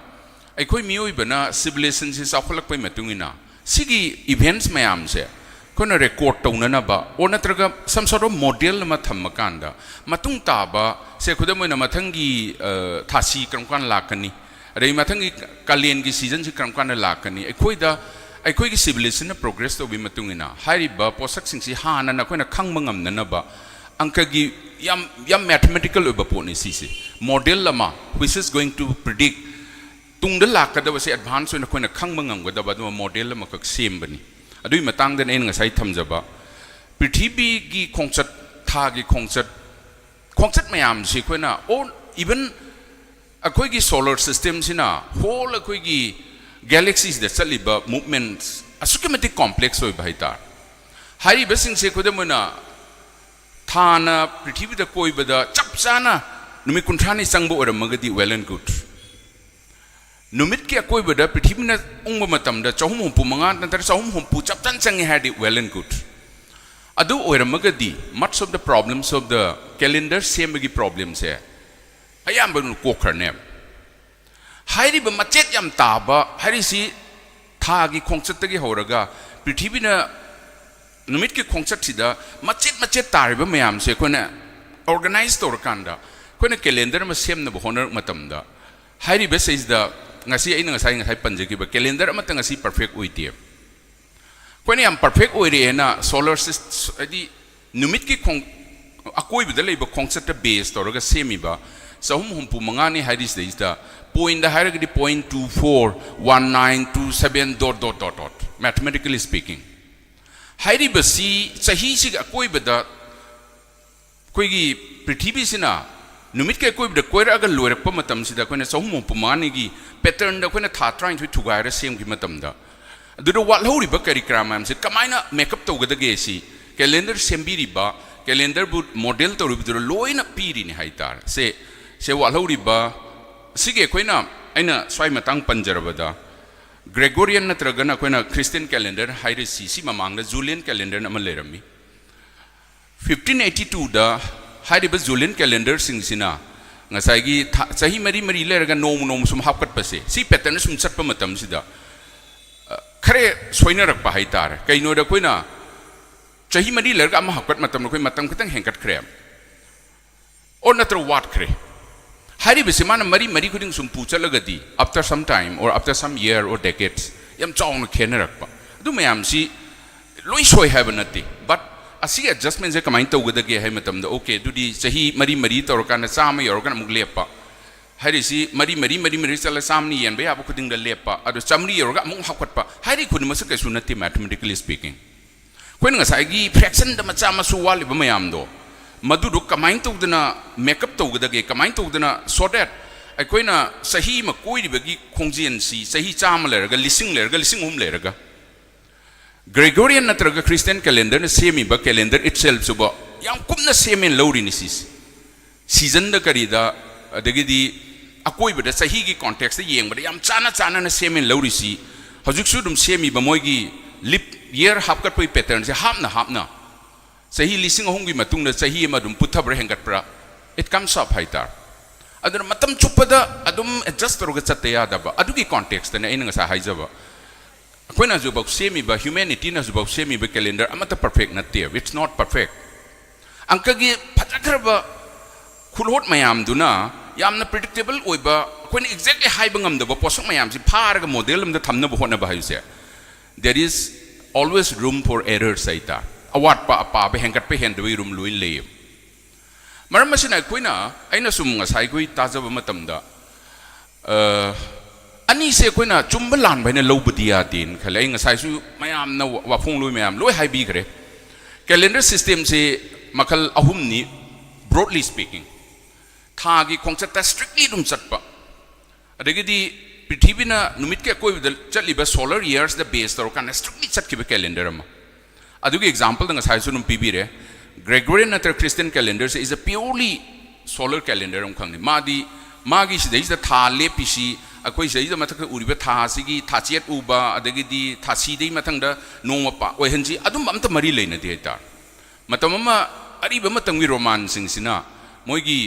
ꯑꯩꯈꯣꯏ ꯃꯤꯑꯣꯏꯕꯅ ꯁꯤꯚꯤꯂꯥꯏꯖꯦꯁꯟꯁꯤ ꯆꯥꯎꯈꯠꯂꯛꯄꯩ ꯃꯇꯨꯡ ꯏꯟꯅ ꯁꯤꯒꯤ ꯏꯚꯦꯟꯠꯁ ꯃꯌꯥꯝꯁꯦ ꯑꯩꯈꯣꯏꯅ ꯔꯦꯀꯣꯔꯗ ꯇꯧꯅꯅꯕ, or ꯅꯠꯇ꯭ꯔꯒ some sort of model ꯑꯃ ꯊꯝꯃꯀꯥꯟꯗ, ꯃꯇꯨꯡ ꯇꯥꯕ, ꯁꯦ, ꯈꯨꯗꯝ ꯑꯣꯏꯅ, ꯃꯊꯪꯒꯤ, ꯑ, ꯊꯥꯁꯤ ꯀꯔꯝ ꯀꯥꯟꯗ ꯂꯥꯛꯀꯅꯤ, ꯑꯗꯩ ꯃꯊꯪꯒꯤ ꯀꯥꯂꯦꯟꯒꯤ ꯁꯤꯖꯟꯁꯤ ꯀꯔꯝ ꯀꯥꯟꯗ ꯂꯥꯛꯀꯅꯤ, ꯑꯩꯈꯣꯏꯗ, ꯑꯩꯈꯣꯏꯒꯤ ꯁꯤꯚꯤꯂꯥꯏꯖꯦꯁꯟꯅ ꯄ꯭ꯔꯣꯒ꯭ꯔꯦꯁ ꯇꯧꯕꯒꯤ ꯃꯇꯨꯡ ꯏꯟꯅ ꯍꯥꯏꯔꯤꯕ ꯄꯣꯠꯁꯛꯁꯤꯡꯁꯤ ꯍꯥꯟꯅꯅ ꯑꯩꯈꯣꯏꯅ ꯈꯪꯕ ꯉꯝꯅꯅꯕ, ꯑꯪꯀꯒꯤ ꯌꯥꯝ, ꯌꯥꯝ ꯃꯦꯊꯃꯦꯇꯤꯀꯦꯜ ꯑꯣꯏꯕ ꯄꯣꯠꯅꯤ ꯁꯤꯁꯦ꯫ ꯃꯣꯗꯦꯜ ꯑꯃ, which is going to predict, ꯇꯨꯡꯗ ꯂꯥꯛꯀꯗꯕꯁꯦ ꯑꯦꯗꯚꯥꯟꯁ ꯑꯣꯏꯅ ꯑꯩꯈꯣꯏꯅ ꯈꯪꯕ ꯉꯝꯒꯗꯕ ꯑꯗꯨꯒꯨꯝꯕ ꯃꯣꯗꯦꯜ ꯑꯃꯈꯛ ꯁꯦꯝꯕꯅꯤ꯫ ꯑꯗꯨꯒꯤ ꯃꯇꯥꯡꯗꯅ ꯑꯩꯅ ꯉꯁꯥꯏ ꯊꯝꯖꯕ, ꯄ꯭ꯔꯤꯊꯤꯕꯤꯒꯤ ꯈꯣꯡꯆꯠ, ꯊꯥꯒꯤ ꯈꯣꯡꯆꯠ, ꯈꯣꯡꯆꯠ ꯃꯌꯥꯝꯁꯤ ꯑꯩꯈꯣꯏꯅ, or even ꯑꯩꯈꯣꯏꯒꯤ ꯁꯣꯂꯔ ꯁꯤꯁꯇꯦꯝꯁꯤꯅ ꯍꯣꯜ ꯑꯩꯈꯣꯏꯒꯤ ꯒꯦꯂꯦꯛꯁꯤꯁꯤꯗ ꯆꯠꯂꯤꯕ ꯃꯨꯚꯃꯦꯟꯠꯁ ꯑꯁꯨꯛꯀꯤ ꯃꯇꯤꯛ ꯀꯣꯝꯄ꯭ꯂꯦꯛꯁ ꯑꯣꯏꯕ ꯍꯥꯏꯇꯥꯔꯦ꯫ ꯍꯥꯏꯔꯤꯕꯁꯤꯡꯁꯦ, ꯈꯨꯗꯝ ꯑꯣꯏꯅ, ꯊꯥꯅ ꯄ꯭ꯔꯤꯊꯤꯕꯤꯗ ꯀꯣꯏꯕꯗ ꯆꯞ ꯆꯥꯅ ꯅꯨꯃꯤꯠ ꯀꯨꯟꯊ꯭ꯔꯥꯅꯤ ꯆꯪꯕ ꯑꯣꯏꯔꯝꯃꯒꯗꯤ, well and good꯫ ꯅꯨꯃꯤꯠꯀꯤ ꯑꯀꯣꯏꯕꯗ ꯄ꯭ꯔꯤꯊꯤꯕꯤꯅ ꯎꯪꯕ ꯃꯇꯝꯗ ꯆꯍꯨꯝ ꯍꯨꯝꯐꯨ ꯃꯉꯥ ꯅꯠꯇ꯭ꯔꯒ ꯆꯍꯨꯝ ꯍꯨꯝꯐꯨ ꯆꯞ ꯆꯥꯅ ꯆꯪꯉꯦ ꯍꯥꯏꯔꯗꯤ, well and good꯫ ꯑꯗꯨ ꯑꯣꯏꯔꯝꯃꯒꯗꯤ much of the problems of the calendar ꯁꯦꯝꯕꯒꯤ problemꯁꯦ ꯑꯌꯥꯝꯕ ꯑꯗꯨꯝ ꯀꯣꯛꯈ꯭ꯔꯅꯦꯕ꯫ ꯍꯥꯏꯔꯤꯕ ꯃꯆꯦꯠ ꯌꯥꯝ ꯇꯥꯕ ꯍꯥꯏꯔꯤꯁꯤ ꯊꯥꯒꯤ ꯈꯣꯡꯆꯠꯇꯒꯤ ꯍꯧꯔꯒ ꯄ꯭ꯔꯤꯊꯤꯕꯤꯅ ꯅꯨꯃꯤꯠꯀꯤ ꯈꯣꯡꯆꯠꯁꯤꯗ ꯃꯆꯦꯠ ꯃꯆꯦꯠ ꯇꯥꯔꯤꯕ ꯃꯌꯥꯝꯁꯦ ꯑꯩꯈꯣꯏꯅ organize ꯇꯧꯔꯀꯥꯟꯗ ꯑꯩꯈꯣꯏꯅ calendar ꯑꯃ ꯁꯦꯝꯅꯕ ꯍꯣꯠꯅꯔꯛ ꯃꯇꯝꯗ ꯍꯥꯏꯔꯤꯕ ꯁꯤꯗꯩꯁꯤꯗ ꯉꯁꯤ ꯑꯩꯅ ꯉꯁꯥꯏ ꯉꯁꯥꯏ ꯄꯟꯖꯈꯤꯕ calendar ꯑꯃꯠꯇ ꯉꯁꯤ perfect ꯑꯣꯏꯗꯦꯕ꯫ ꯑꯩꯈꯣꯏꯅ ꯌꯥꯝ perfect ꯑꯣꯏꯔꯦꯅ solar system ꯍꯥꯏꯗꯤ ꯅꯨꯃꯤꯠꯀꯤ ꯈꯣꯡ ꯑꯀꯣꯏꯕꯗ ꯂꯩꯕ ꯈꯣꯡꯆꯠꯇ base ꯇꯧꯔꯒ ꯁꯦꯝꯃꯤꯕ ꯆꯍꯨꯝ ꯍꯨꯝꯐꯨ ꯃꯉꯥꯅꯤ ꯍꯥꯏꯔꯤꯁꯤꯗꯩꯁꯤꯗ pointꯗ ꯍꯥꯏꯔꯒꯗꯤ point two four one nine two seven dot dot dot dot, mathematically speaking꯫ ꯍꯥꯏꯔꯤꯕꯁꯤ ꯆꯍꯤꯁꯤꯒꯤ ꯑꯀꯣꯏꯕꯗ ꯑꯩꯈꯣꯏꯒꯤ ꯄ꯭ꯔꯤꯊꯤꯕꯤꯁꯤꯅ ꯅꯨꯃꯤꯠꯀꯤ ꯑꯀꯣꯏꯕꯗ ꯀꯣꯏꯔꯛꯑꯒ ꯂꯣꯏꯔꯛꯄ ꯃꯇꯝꯁꯤꯗ ꯑꯩꯈꯣꯏꯅ ꯆꯍꯨꯝ ꯍꯨꯝꯐꯨ ꯃꯉꯥꯅꯤꯒꯤ patternꯗ ꯑꯩꯈꯣꯏꯅ ꯊꯥ ꯇꯔꯥꯅꯤꯊꯣꯏ ꯊꯨꯒꯥꯏꯔ ꯁꯦꯝꯈꯤꯕ ꯃꯇꯝꯗ ꯑꯗꯨꯗ ꯋꯥꯠꯍꯧꯔꯤꯕ ꯀꯔꯤ ꯀꯔꯥ ꯃꯌꯥꯝꯁꯦ ꯀꯃꯥꯏꯅ make up ꯇꯧꯒꯗꯒꯦ ꯁꯤ calendar ꯁꯦꯝꯕꯤꯔꯤꯕ calendarꯕꯨ model ꯇꯧꯔꯤꯕꯗꯨꯗ ꯂꯣꯏꯅ ꯄꯤꯔꯤꯅꯤ ꯍꯥꯏꯇꯥꯔꯦ꯫ ꯁꯦ ꯁꯦ ꯋꯥꯠꯍꯧꯔꯤꯕ ꯁꯤꯒꯤ ꯑꯩꯈꯣꯏꯅ ꯑꯩꯅ ꯁ꯭ꯋꯥꯏ ꯃꯇꯥꯡ ꯄꯟꯖꯔꯕꯗ Gregorian ꯅꯠꯇ꯭ꯔꯒꯅ ꯑꯩꯈꯣꯏꯅ Christian calendar ꯍꯥꯏꯔꯤꯁꯤ ꯁꯤ ꯃꯃꯥꯡꯗ Julian calendar ꯑꯃ ꯂꯩꯔꯝꯃꯤ꯫ fifteen eighty twoꯗ ꯍꯥꯏꯔꯤꯕ Julian calendarꯁꯤꯡꯁꯤꯅ ꯉꯁꯥꯏꯒꯤ ꯊꯥ- ꯆꯍꯤ ꯃꯔꯤ ꯃꯔꯤ ꯂꯩꯔꯒ ꯅꯣꯡꯃ ꯅꯣꯡꯃ ꯁꯨꯝ ꯍꯥꯞꯀꯠꯄꯁꯦ ꯁꯤ patternꯗ ꯁꯨꯝ ꯆꯠꯄ ꯃꯇꯝꯁꯤꯗ ꯑ, ꯈꯔ ꯁꯣꯏꯅꯔꯛꯄ ꯍꯥꯏꯇꯥꯔꯦ꯫ ꯀꯩꯅꯣꯗ ꯑꯩꯈꯣꯏꯅ ꯆꯍꯤ ꯃꯔꯤ ꯂꯩꯔꯒ ꯑꯃ ꯍꯥꯞꯀꯠ ꯃꯇꯝꯗ ꯑꯩꯈꯣꯏ ꯃꯇꯝ ꯈꯤꯇꯪ ꯍꯦꯟꯒꯠꯈ꯭ꯔꯦ ꯑꯣꯔ ꯅꯠꯇ꯭ꯔꯒ ꯋꯥꯠꯈ꯭ꯔꯦ꯫ ꯍꯥꯏꯔꯤꯕꯁꯤ ꯃꯥꯅ ꯃꯔꯤ ꯃꯔꯤ ꯈꯨꯗꯤꯡ ꯁꯨꯝ ꯄꯨ ꯆꯠꯂꯒꯗꯤ after some time or after some year or decades ꯌꯥꯝ ꯆꯥꯎꯅ ꯈꯦꯠꯅꯔꯛꯄ꯫ ꯑꯗꯨ ꯃꯌꯥꯝꯁꯤ ꯂꯣꯏ ꯁꯣꯏ ꯍꯥꯏꯕ ꯅꯠꯇꯦ, but ꯑꯁꯤꯒꯤ adjustmentꯁꯦ ꯀꯃꯥꯏꯅ ꯇꯧꯒꯗꯒꯦ ꯍꯥꯏꯕ ꯃꯇꯝꯗ okay ꯑꯗꯨꯗꯤ ꯆꯍꯤ ꯃꯔꯤ ꯃꯔꯤ ꯇꯧꯔꯀꯥꯟꯗ ꯆꯥꯝꯃ ꯌꯧꯔꯒꯅ ꯑꯃꯨꯛ ꯂꯦꯞꯄ ꯍꯥꯏꯔꯤꯁꯤ ꯃꯔꯤ ꯃꯔꯤ ꯃꯔꯤ ꯃꯔꯤ ꯆꯠꯂ ꯆꯥꯝꯃꯅꯤ ꯌꯦꯟꯕ ꯌꯥꯕ ꯈꯨꯗꯤꯡꯗ ꯂꯦꯞꯄ ꯑꯗꯣ ꯆꯥꯝꯃꯔꯤ ꯌꯧꯔꯒ ꯑꯃꯨꯛ ꯍꯥꯞꯀꯠꯄ ꯍꯥꯏꯔꯤ ꯈꯨꯗꯤꯡꯃꯛꯁꯦ ꯀꯩꯁꯨ ꯅꯠꯇꯦ mathematically speaking꯫ ꯑꯩꯈꯣꯏꯅ ꯉꯁꯥꯏꯒꯤ fractionꯗ ꯃꯆꯥ ꯃꯁꯨ ꯋꯥꯠꯂꯤꯕ ꯃꯌꯥꯝꯗꯣ ꯃꯗꯨꯗꯣ ꯀꯃꯥꯏꯅ ꯇꯧꯗꯅ make up ꯇꯧꯒꯗꯒꯦ, ꯀꯃꯥꯏꯅ ꯇꯧꯗꯅ so that ꯑꯩꯈꯣꯏꯅ ꯆꯍꯤ ꯑꯃ ꯀꯣꯏꯔꯤꯕꯒꯤ ꯈꯣꯡꯖꯦꯜꯁꯤ ꯆꯍꯤ ꯆꯥꯝꯃ ꯂꯩꯔꯒ ꯂꯤꯁꯤꯡ ꯂꯩꯔꯒ ꯂꯤꯁꯤꯡ ꯑꯍꯨꯝ ꯂꯩꯔꯒ Gregorian ꯅꯠꯇ꯭ꯔꯒ Christian calendarꯅ ꯁꯦꯝꯃꯤꯕ calendar itselfꯁꯤꯕꯨ ꯌꯥꯝ ꯀꯨꯞꯅ ꯁꯦꯝꯃꯦꯅ ꯂꯧꯔꯤꯅꯤ ꯁꯤꯁꯦ꯫ Seasonꯗ ꯀꯔꯤꯗ ꯑꯗꯒꯤꯗꯤ ꯑꯀꯣꯏꯕꯗ ꯆꯍꯤꯒꯤ contextꯇ ꯌꯦꯡꯕꯗ ꯌꯥꯝ ꯆꯥꯟꯅ ꯆꯥꯟꯅꯅ ꯁꯦꯝꯃꯦꯅ ꯂꯧꯔꯤꯁꯤ꯫ ꯍꯧꯖꯤꯛꯁꯨ ꯑꯗꯨꯝ ꯁꯦꯝꯃꯤꯕ ꯃꯣꯏꯒꯤ leap year ꯍꯥꯞꯀꯠꯄꯒꯤ patternꯁꯦ ꯍꯥꯞꯅ ꯍꯥꯞꯅ ꯆꯍꯤ ꯂꯤꯁꯤꯡ ꯑꯍꯨꯝꯒꯤ ꯃꯇꯨꯡꯗ ꯆꯍꯤ ꯑꯃ ꯑꯗꯨꯝ ꯄꯨꯊꯕ꯭ꯔꯥ ꯍꯦꯟꯒꯠꯄ꯭ꯔꯥ? It comes up ꯍꯥꯏꯇꯥꯔꯦ. ꯑꯗꯨꯅ ꯃꯇꯝ ꯆꯨꯞꯄꯗ ꯑꯗꯨꯝ ꯑꯦꯗꯖꯁ ꯇꯧꯔꯒ ꯆꯠꯇ ꯌꯥꯗꯕ, ꯑꯗꯨꯒꯤ ꯀꯣꯟꯇꯦꯛꯁꯇꯅꯦ ꯑꯩꯅ ꯉꯁꯥꯏ ꯍꯥꯏꯖꯕ, ꯑꯩꯈꯣꯏꯅ ꯍꯧꯖꯤꯛꯐꯥꯎ ꯁꯦꯝꯃꯤꯕ, ꯍ꯭ꯌꯨꯃꯦꯅꯤꯇꯤꯅ ꯍꯧꯖꯤꯛꯐꯥꯎ ꯁꯦꯝꯃꯤꯕ ꯀꯦꯂꯦꯟꯗꯔ ꯑꯃꯠꯇ ꯄꯔꯐꯦꯛ ꯅꯠꯇꯦ. It's not perfect. ꯑꯪꯀꯒꯤ ꯐꯖꯈ꯭ꯔꯕ ꯈꯨꯠꯍꯣꯠ ꯃꯌꯥꯝꯗꯨꯅ ꯌꯥꯝꯅ ꯄ꯭ꯔꯤꯗꯤꯛꯇꯦꯕꯜ ꯑꯣꯏꯕ, ꯑꯩꯈꯣꯏꯅ ꯑꯦꯛꯖꯦꯛꯂꯤ ꯍꯥꯏꯕ ꯉꯝꯗꯕ ꯄꯣꯠꯁꯛ ꯃꯌꯥꯝꯁꯤ ꯐꯥꯔꯒ ꯃꯣꯗꯦꯜ ꯑꯃꯗ ꯊꯝꯅꯕ ꯍꯣꯠꯅꯕ ꯍꯥꯏꯕꯁꯦ, there is always room for errors ꯍꯥꯏꯇꯥꯔꯦ. ꯑꯋꯥꯠꯄ ꯑꯄꯥꯕ ꯍꯦꯟꯒꯠꯄ ꯍꯦꯟꯗꯕꯒꯤ ꯔꯨꯝ ꯂꯣꯏꯅ ꯂꯩꯌꯦꯕ. ꯃꯔꯝ ꯑꯁꯤꯅ ꯑꯩꯈꯣꯏꯅ, ꯑꯩꯅ ꯁꯨꯝ ꯉꯁꯥꯏ ꯑꯩꯈꯣꯏ ꯇꯥꯖꯕ ꯃꯇꯝꯗ, ꯑ, ꯑꯅꯤꯁꯦ ꯑꯩꯈꯣꯏꯅ ꯆꯨꯝꯕ ꯂꯥꯟꯕ ꯍꯥꯏꯅ ꯂꯧꯕꯗꯤ ꯌꯥꯗꯦꯅ ꯈꯜꯂꯦ꯫ ꯑꯩ ꯉꯁꯥꯏꯁꯨ ꯃꯌꯥꯝꯅ ꯋꯥ-, ꯋꯥꯐꯣꯡꯂꯣꯏ ꯃꯌꯥꯝ ꯂꯣꯏ ꯍꯥꯏꯕꯤꯈ꯭ꯔꯦ꯫ ꯀꯦꯂꯦꯟꯗꯔ ꯁꯤꯁꯇꯦꯝꯁꯦ ꯃꯈꯜ ꯑꯍꯨꯝꯅꯤ, broadly speaking. ꯊꯥꯒꯤ ꯈꯣꯡꯆꯠꯇ strictly ꯑꯗꯨꯝ ꯆꯠꯄ, ꯑꯗꯒꯤꯗꯤ ꯄ꯭ꯔꯤꯊꯤꯕꯤꯅ ꯅꯨꯃꯤꯠꯀꯤ ꯑꯀꯣꯏꯕꯗ ꯆꯠꯂꯤꯕ solar yearsꯗ base ꯇꯧꯔꯀꯥꯟꯗ strictly ꯆꯠꯈꯤꯕ ꯀꯦꯂꯦꯟꯗꯔ ꯑꯃ꯫ ꯑꯗꯨꯒꯤ ꯑꯦꯛꯖꯥꯝꯄꯜꯗ ꯉꯁꯥꯏꯁꯨ ꯑꯗꯨꯝ ꯄꯤꯕꯤꯔꯦ꯫ Gregorian ꯅꯠꯇ꯭ꯔꯒ Christian calendarꯁꯦ is a purely solar calendar ꯑꯃꯈꯛꯅꯤ꯫ ꯃꯥꯗꯤ, ꯃꯥꯒꯤ ꯁꯤꯗꯩꯁꯤꯗ ꯊꯥ ꯂꯦꯞꯄꯤꯁꯤ, ꯑꯩꯈꯣꯏ ꯁꯤꯗꯩꯁꯤꯗ ꯃꯊꯛꯇ ꯎꯔꯤꯕ ꯊꯥ ꯑꯁꯤꯒꯤ ꯊꯥꯆꯦꯠ ꯎꯕ, ꯑꯗꯒꯤꯗꯤ ꯊꯥꯁꯤꯗꯩ ꯃꯊꯪꯗ ꯅꯣꯡꯃ ꯄꯥ-, ꯑꯣꯏꯍꯟꯁꯤ, ꯑꯗꯨꯝꯕ ꯑꯝꯇ ꯃꯔꯤ ꯂꯩꯅꯗꯦ ꯍꯥꯏꯇꯥꯔꯦ꯫ ꯃꯇꯝ ꯑꯃ ꯑꯔꯤꯕ ꯃꯇꯝꯒꯤ ꯔꯣꯃꯥꯟꯁꯤꯡꯁꯤꯅ ꯃꯣꯏꯒꯤ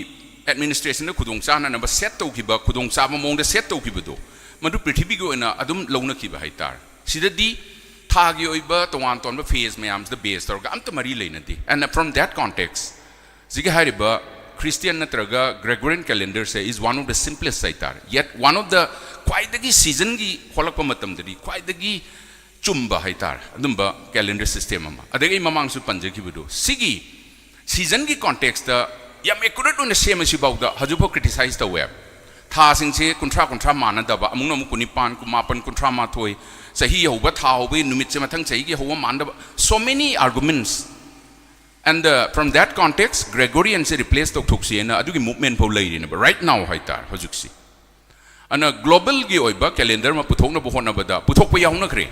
administrationꯗ ꯈꯨꯗꯣꯡ ꯆꯥꯅꯅꯕ set ꯇꯧꯈꯤꯕ, ꯈꯨꯗꯣꯡ ꯆꯥꯕ ꯃꯑꯣꯡꯗ set ꯇꯧꯈꯤꯕꯗꯣ, ꯃꯗꯨ ꯄ꯭ꯔꯤꯊꯤꯕꯤꯒꯤ ꯑꯣꯏꯅ ꯑꯗꯨꯝ ꯂꯧꯅꯈꯤꯕ ꯍꯥꯏꯇꯥꯔꯦ꯫ ꯁꯤꯗꯗꯤ ꯊꯥꯒꯤ ꯑꯣꯏꯕ ꯇꯣꯉꯥꯟ ꯇꯣꯉꯥꯟꯕ phase ꯃꯌꯥꯝꯁꯤꯗ base ꯇꯧꯔꯒ ꯑꯝꯇ ꯃꯔꯤ ꯂꯩꯅꯗꯦ꯫ And from that context, ꯁꯤꯒꯤ ꯍꯥꯏꯔꯤꯕ Christian ꯅꯠꯇ꯭ꯔꯒ Gregorian calendarꯁꯦ is one of the simplest ꯍꯥꯏꯇꯥꯔꯦ, yet one of the ꯈ꯭ꯋꯥꯏꯗꯒꯤ seasonꯒꯤ ꯍꯣꯜꯂꯛꯄ ꯃꯇꯝꯗꯗꯤ ꯈ꯭ꯋꯥꯏꯗꯒꯤ ꯆꯨꯝꯕ ꯍꯥꯏꯇꯥꯔꯦ, ꯑꯗꯨꯝꯕ calendar system ꯑꯃ꯫ ꯑꯗꯒꯤ ꯑꯩ ꯃꯃꯥꯡꯁꯨ ꯄꯟꯖꯈꯤꯕꯗꯣ, ꯁꯤꯒꯤ seasonꯒꯤ contextꯇ ꯌꯥꯝ accurate ꯑꯣꯏꯅ ꯁꯦꯝꯃꯁꯤꯐꯥꯎꯗ ꯍꯧꯖꯤꯛꯐꯥꯎ criticize ꯇꯧꯋꯦ꯫ ꯊꯥꯁꯤꯡꯁꯦ ꯀꯨꯟꯊ꯭ꯔꯥ ꯀꯨꯟꯊ꯭ꯔꯥ ꯃꯥꯟꯅꯗꯕ, ꯑꯃꯨꯛꯅ ꯑꯃꯨꯛ ꯀꯨꯟꯅꯤꯄꯥꯟ, ꯀꯨꯟꯃꯥꯄꯟ, ꯀꯨꯟꯊ꯭ꯔꯥ ꯃꯥꯊꯣꯏ, ꯆꯍꯤ ꯍꯧꯕ ꯊꯥ ꯍꯧꯕꯒꯤ ꯅꯨꯃꯤꯠꯁꯦ ꯃꯊꯪ ꯆꯍꯤꯒꯤ ꯍꯧꯕ ꯃꯥꯟꯅꯗꯕ, so many arguments. And, uh, from that context, Gregorianꯁꯦ replace ꯇꯧꯊꯣꯛꯁꯤꯅ ꯑꯗꯨꯒꯤ movement ꯐꯥꯎ ꯂꯩꯔꯤꯅꯦꯕ right now ꯍꯥꯏꯇꯥꯔꯦ ꯍꯧꯖꯤꯛꯁꯤ꯫ ꯑꯗꯨꯅ globalꯒꯤ ꯑꯣꯏꯕ calendar ꯑꯃ ꯄꯨꯊꯣꯛꯅꯕ ꯍꯣꯠꯅꯕꯗ ꯄꯨꯊꯣꯛꯄ ꯌꯥꯎꯅꯈ꯭ꯔꯦ꯫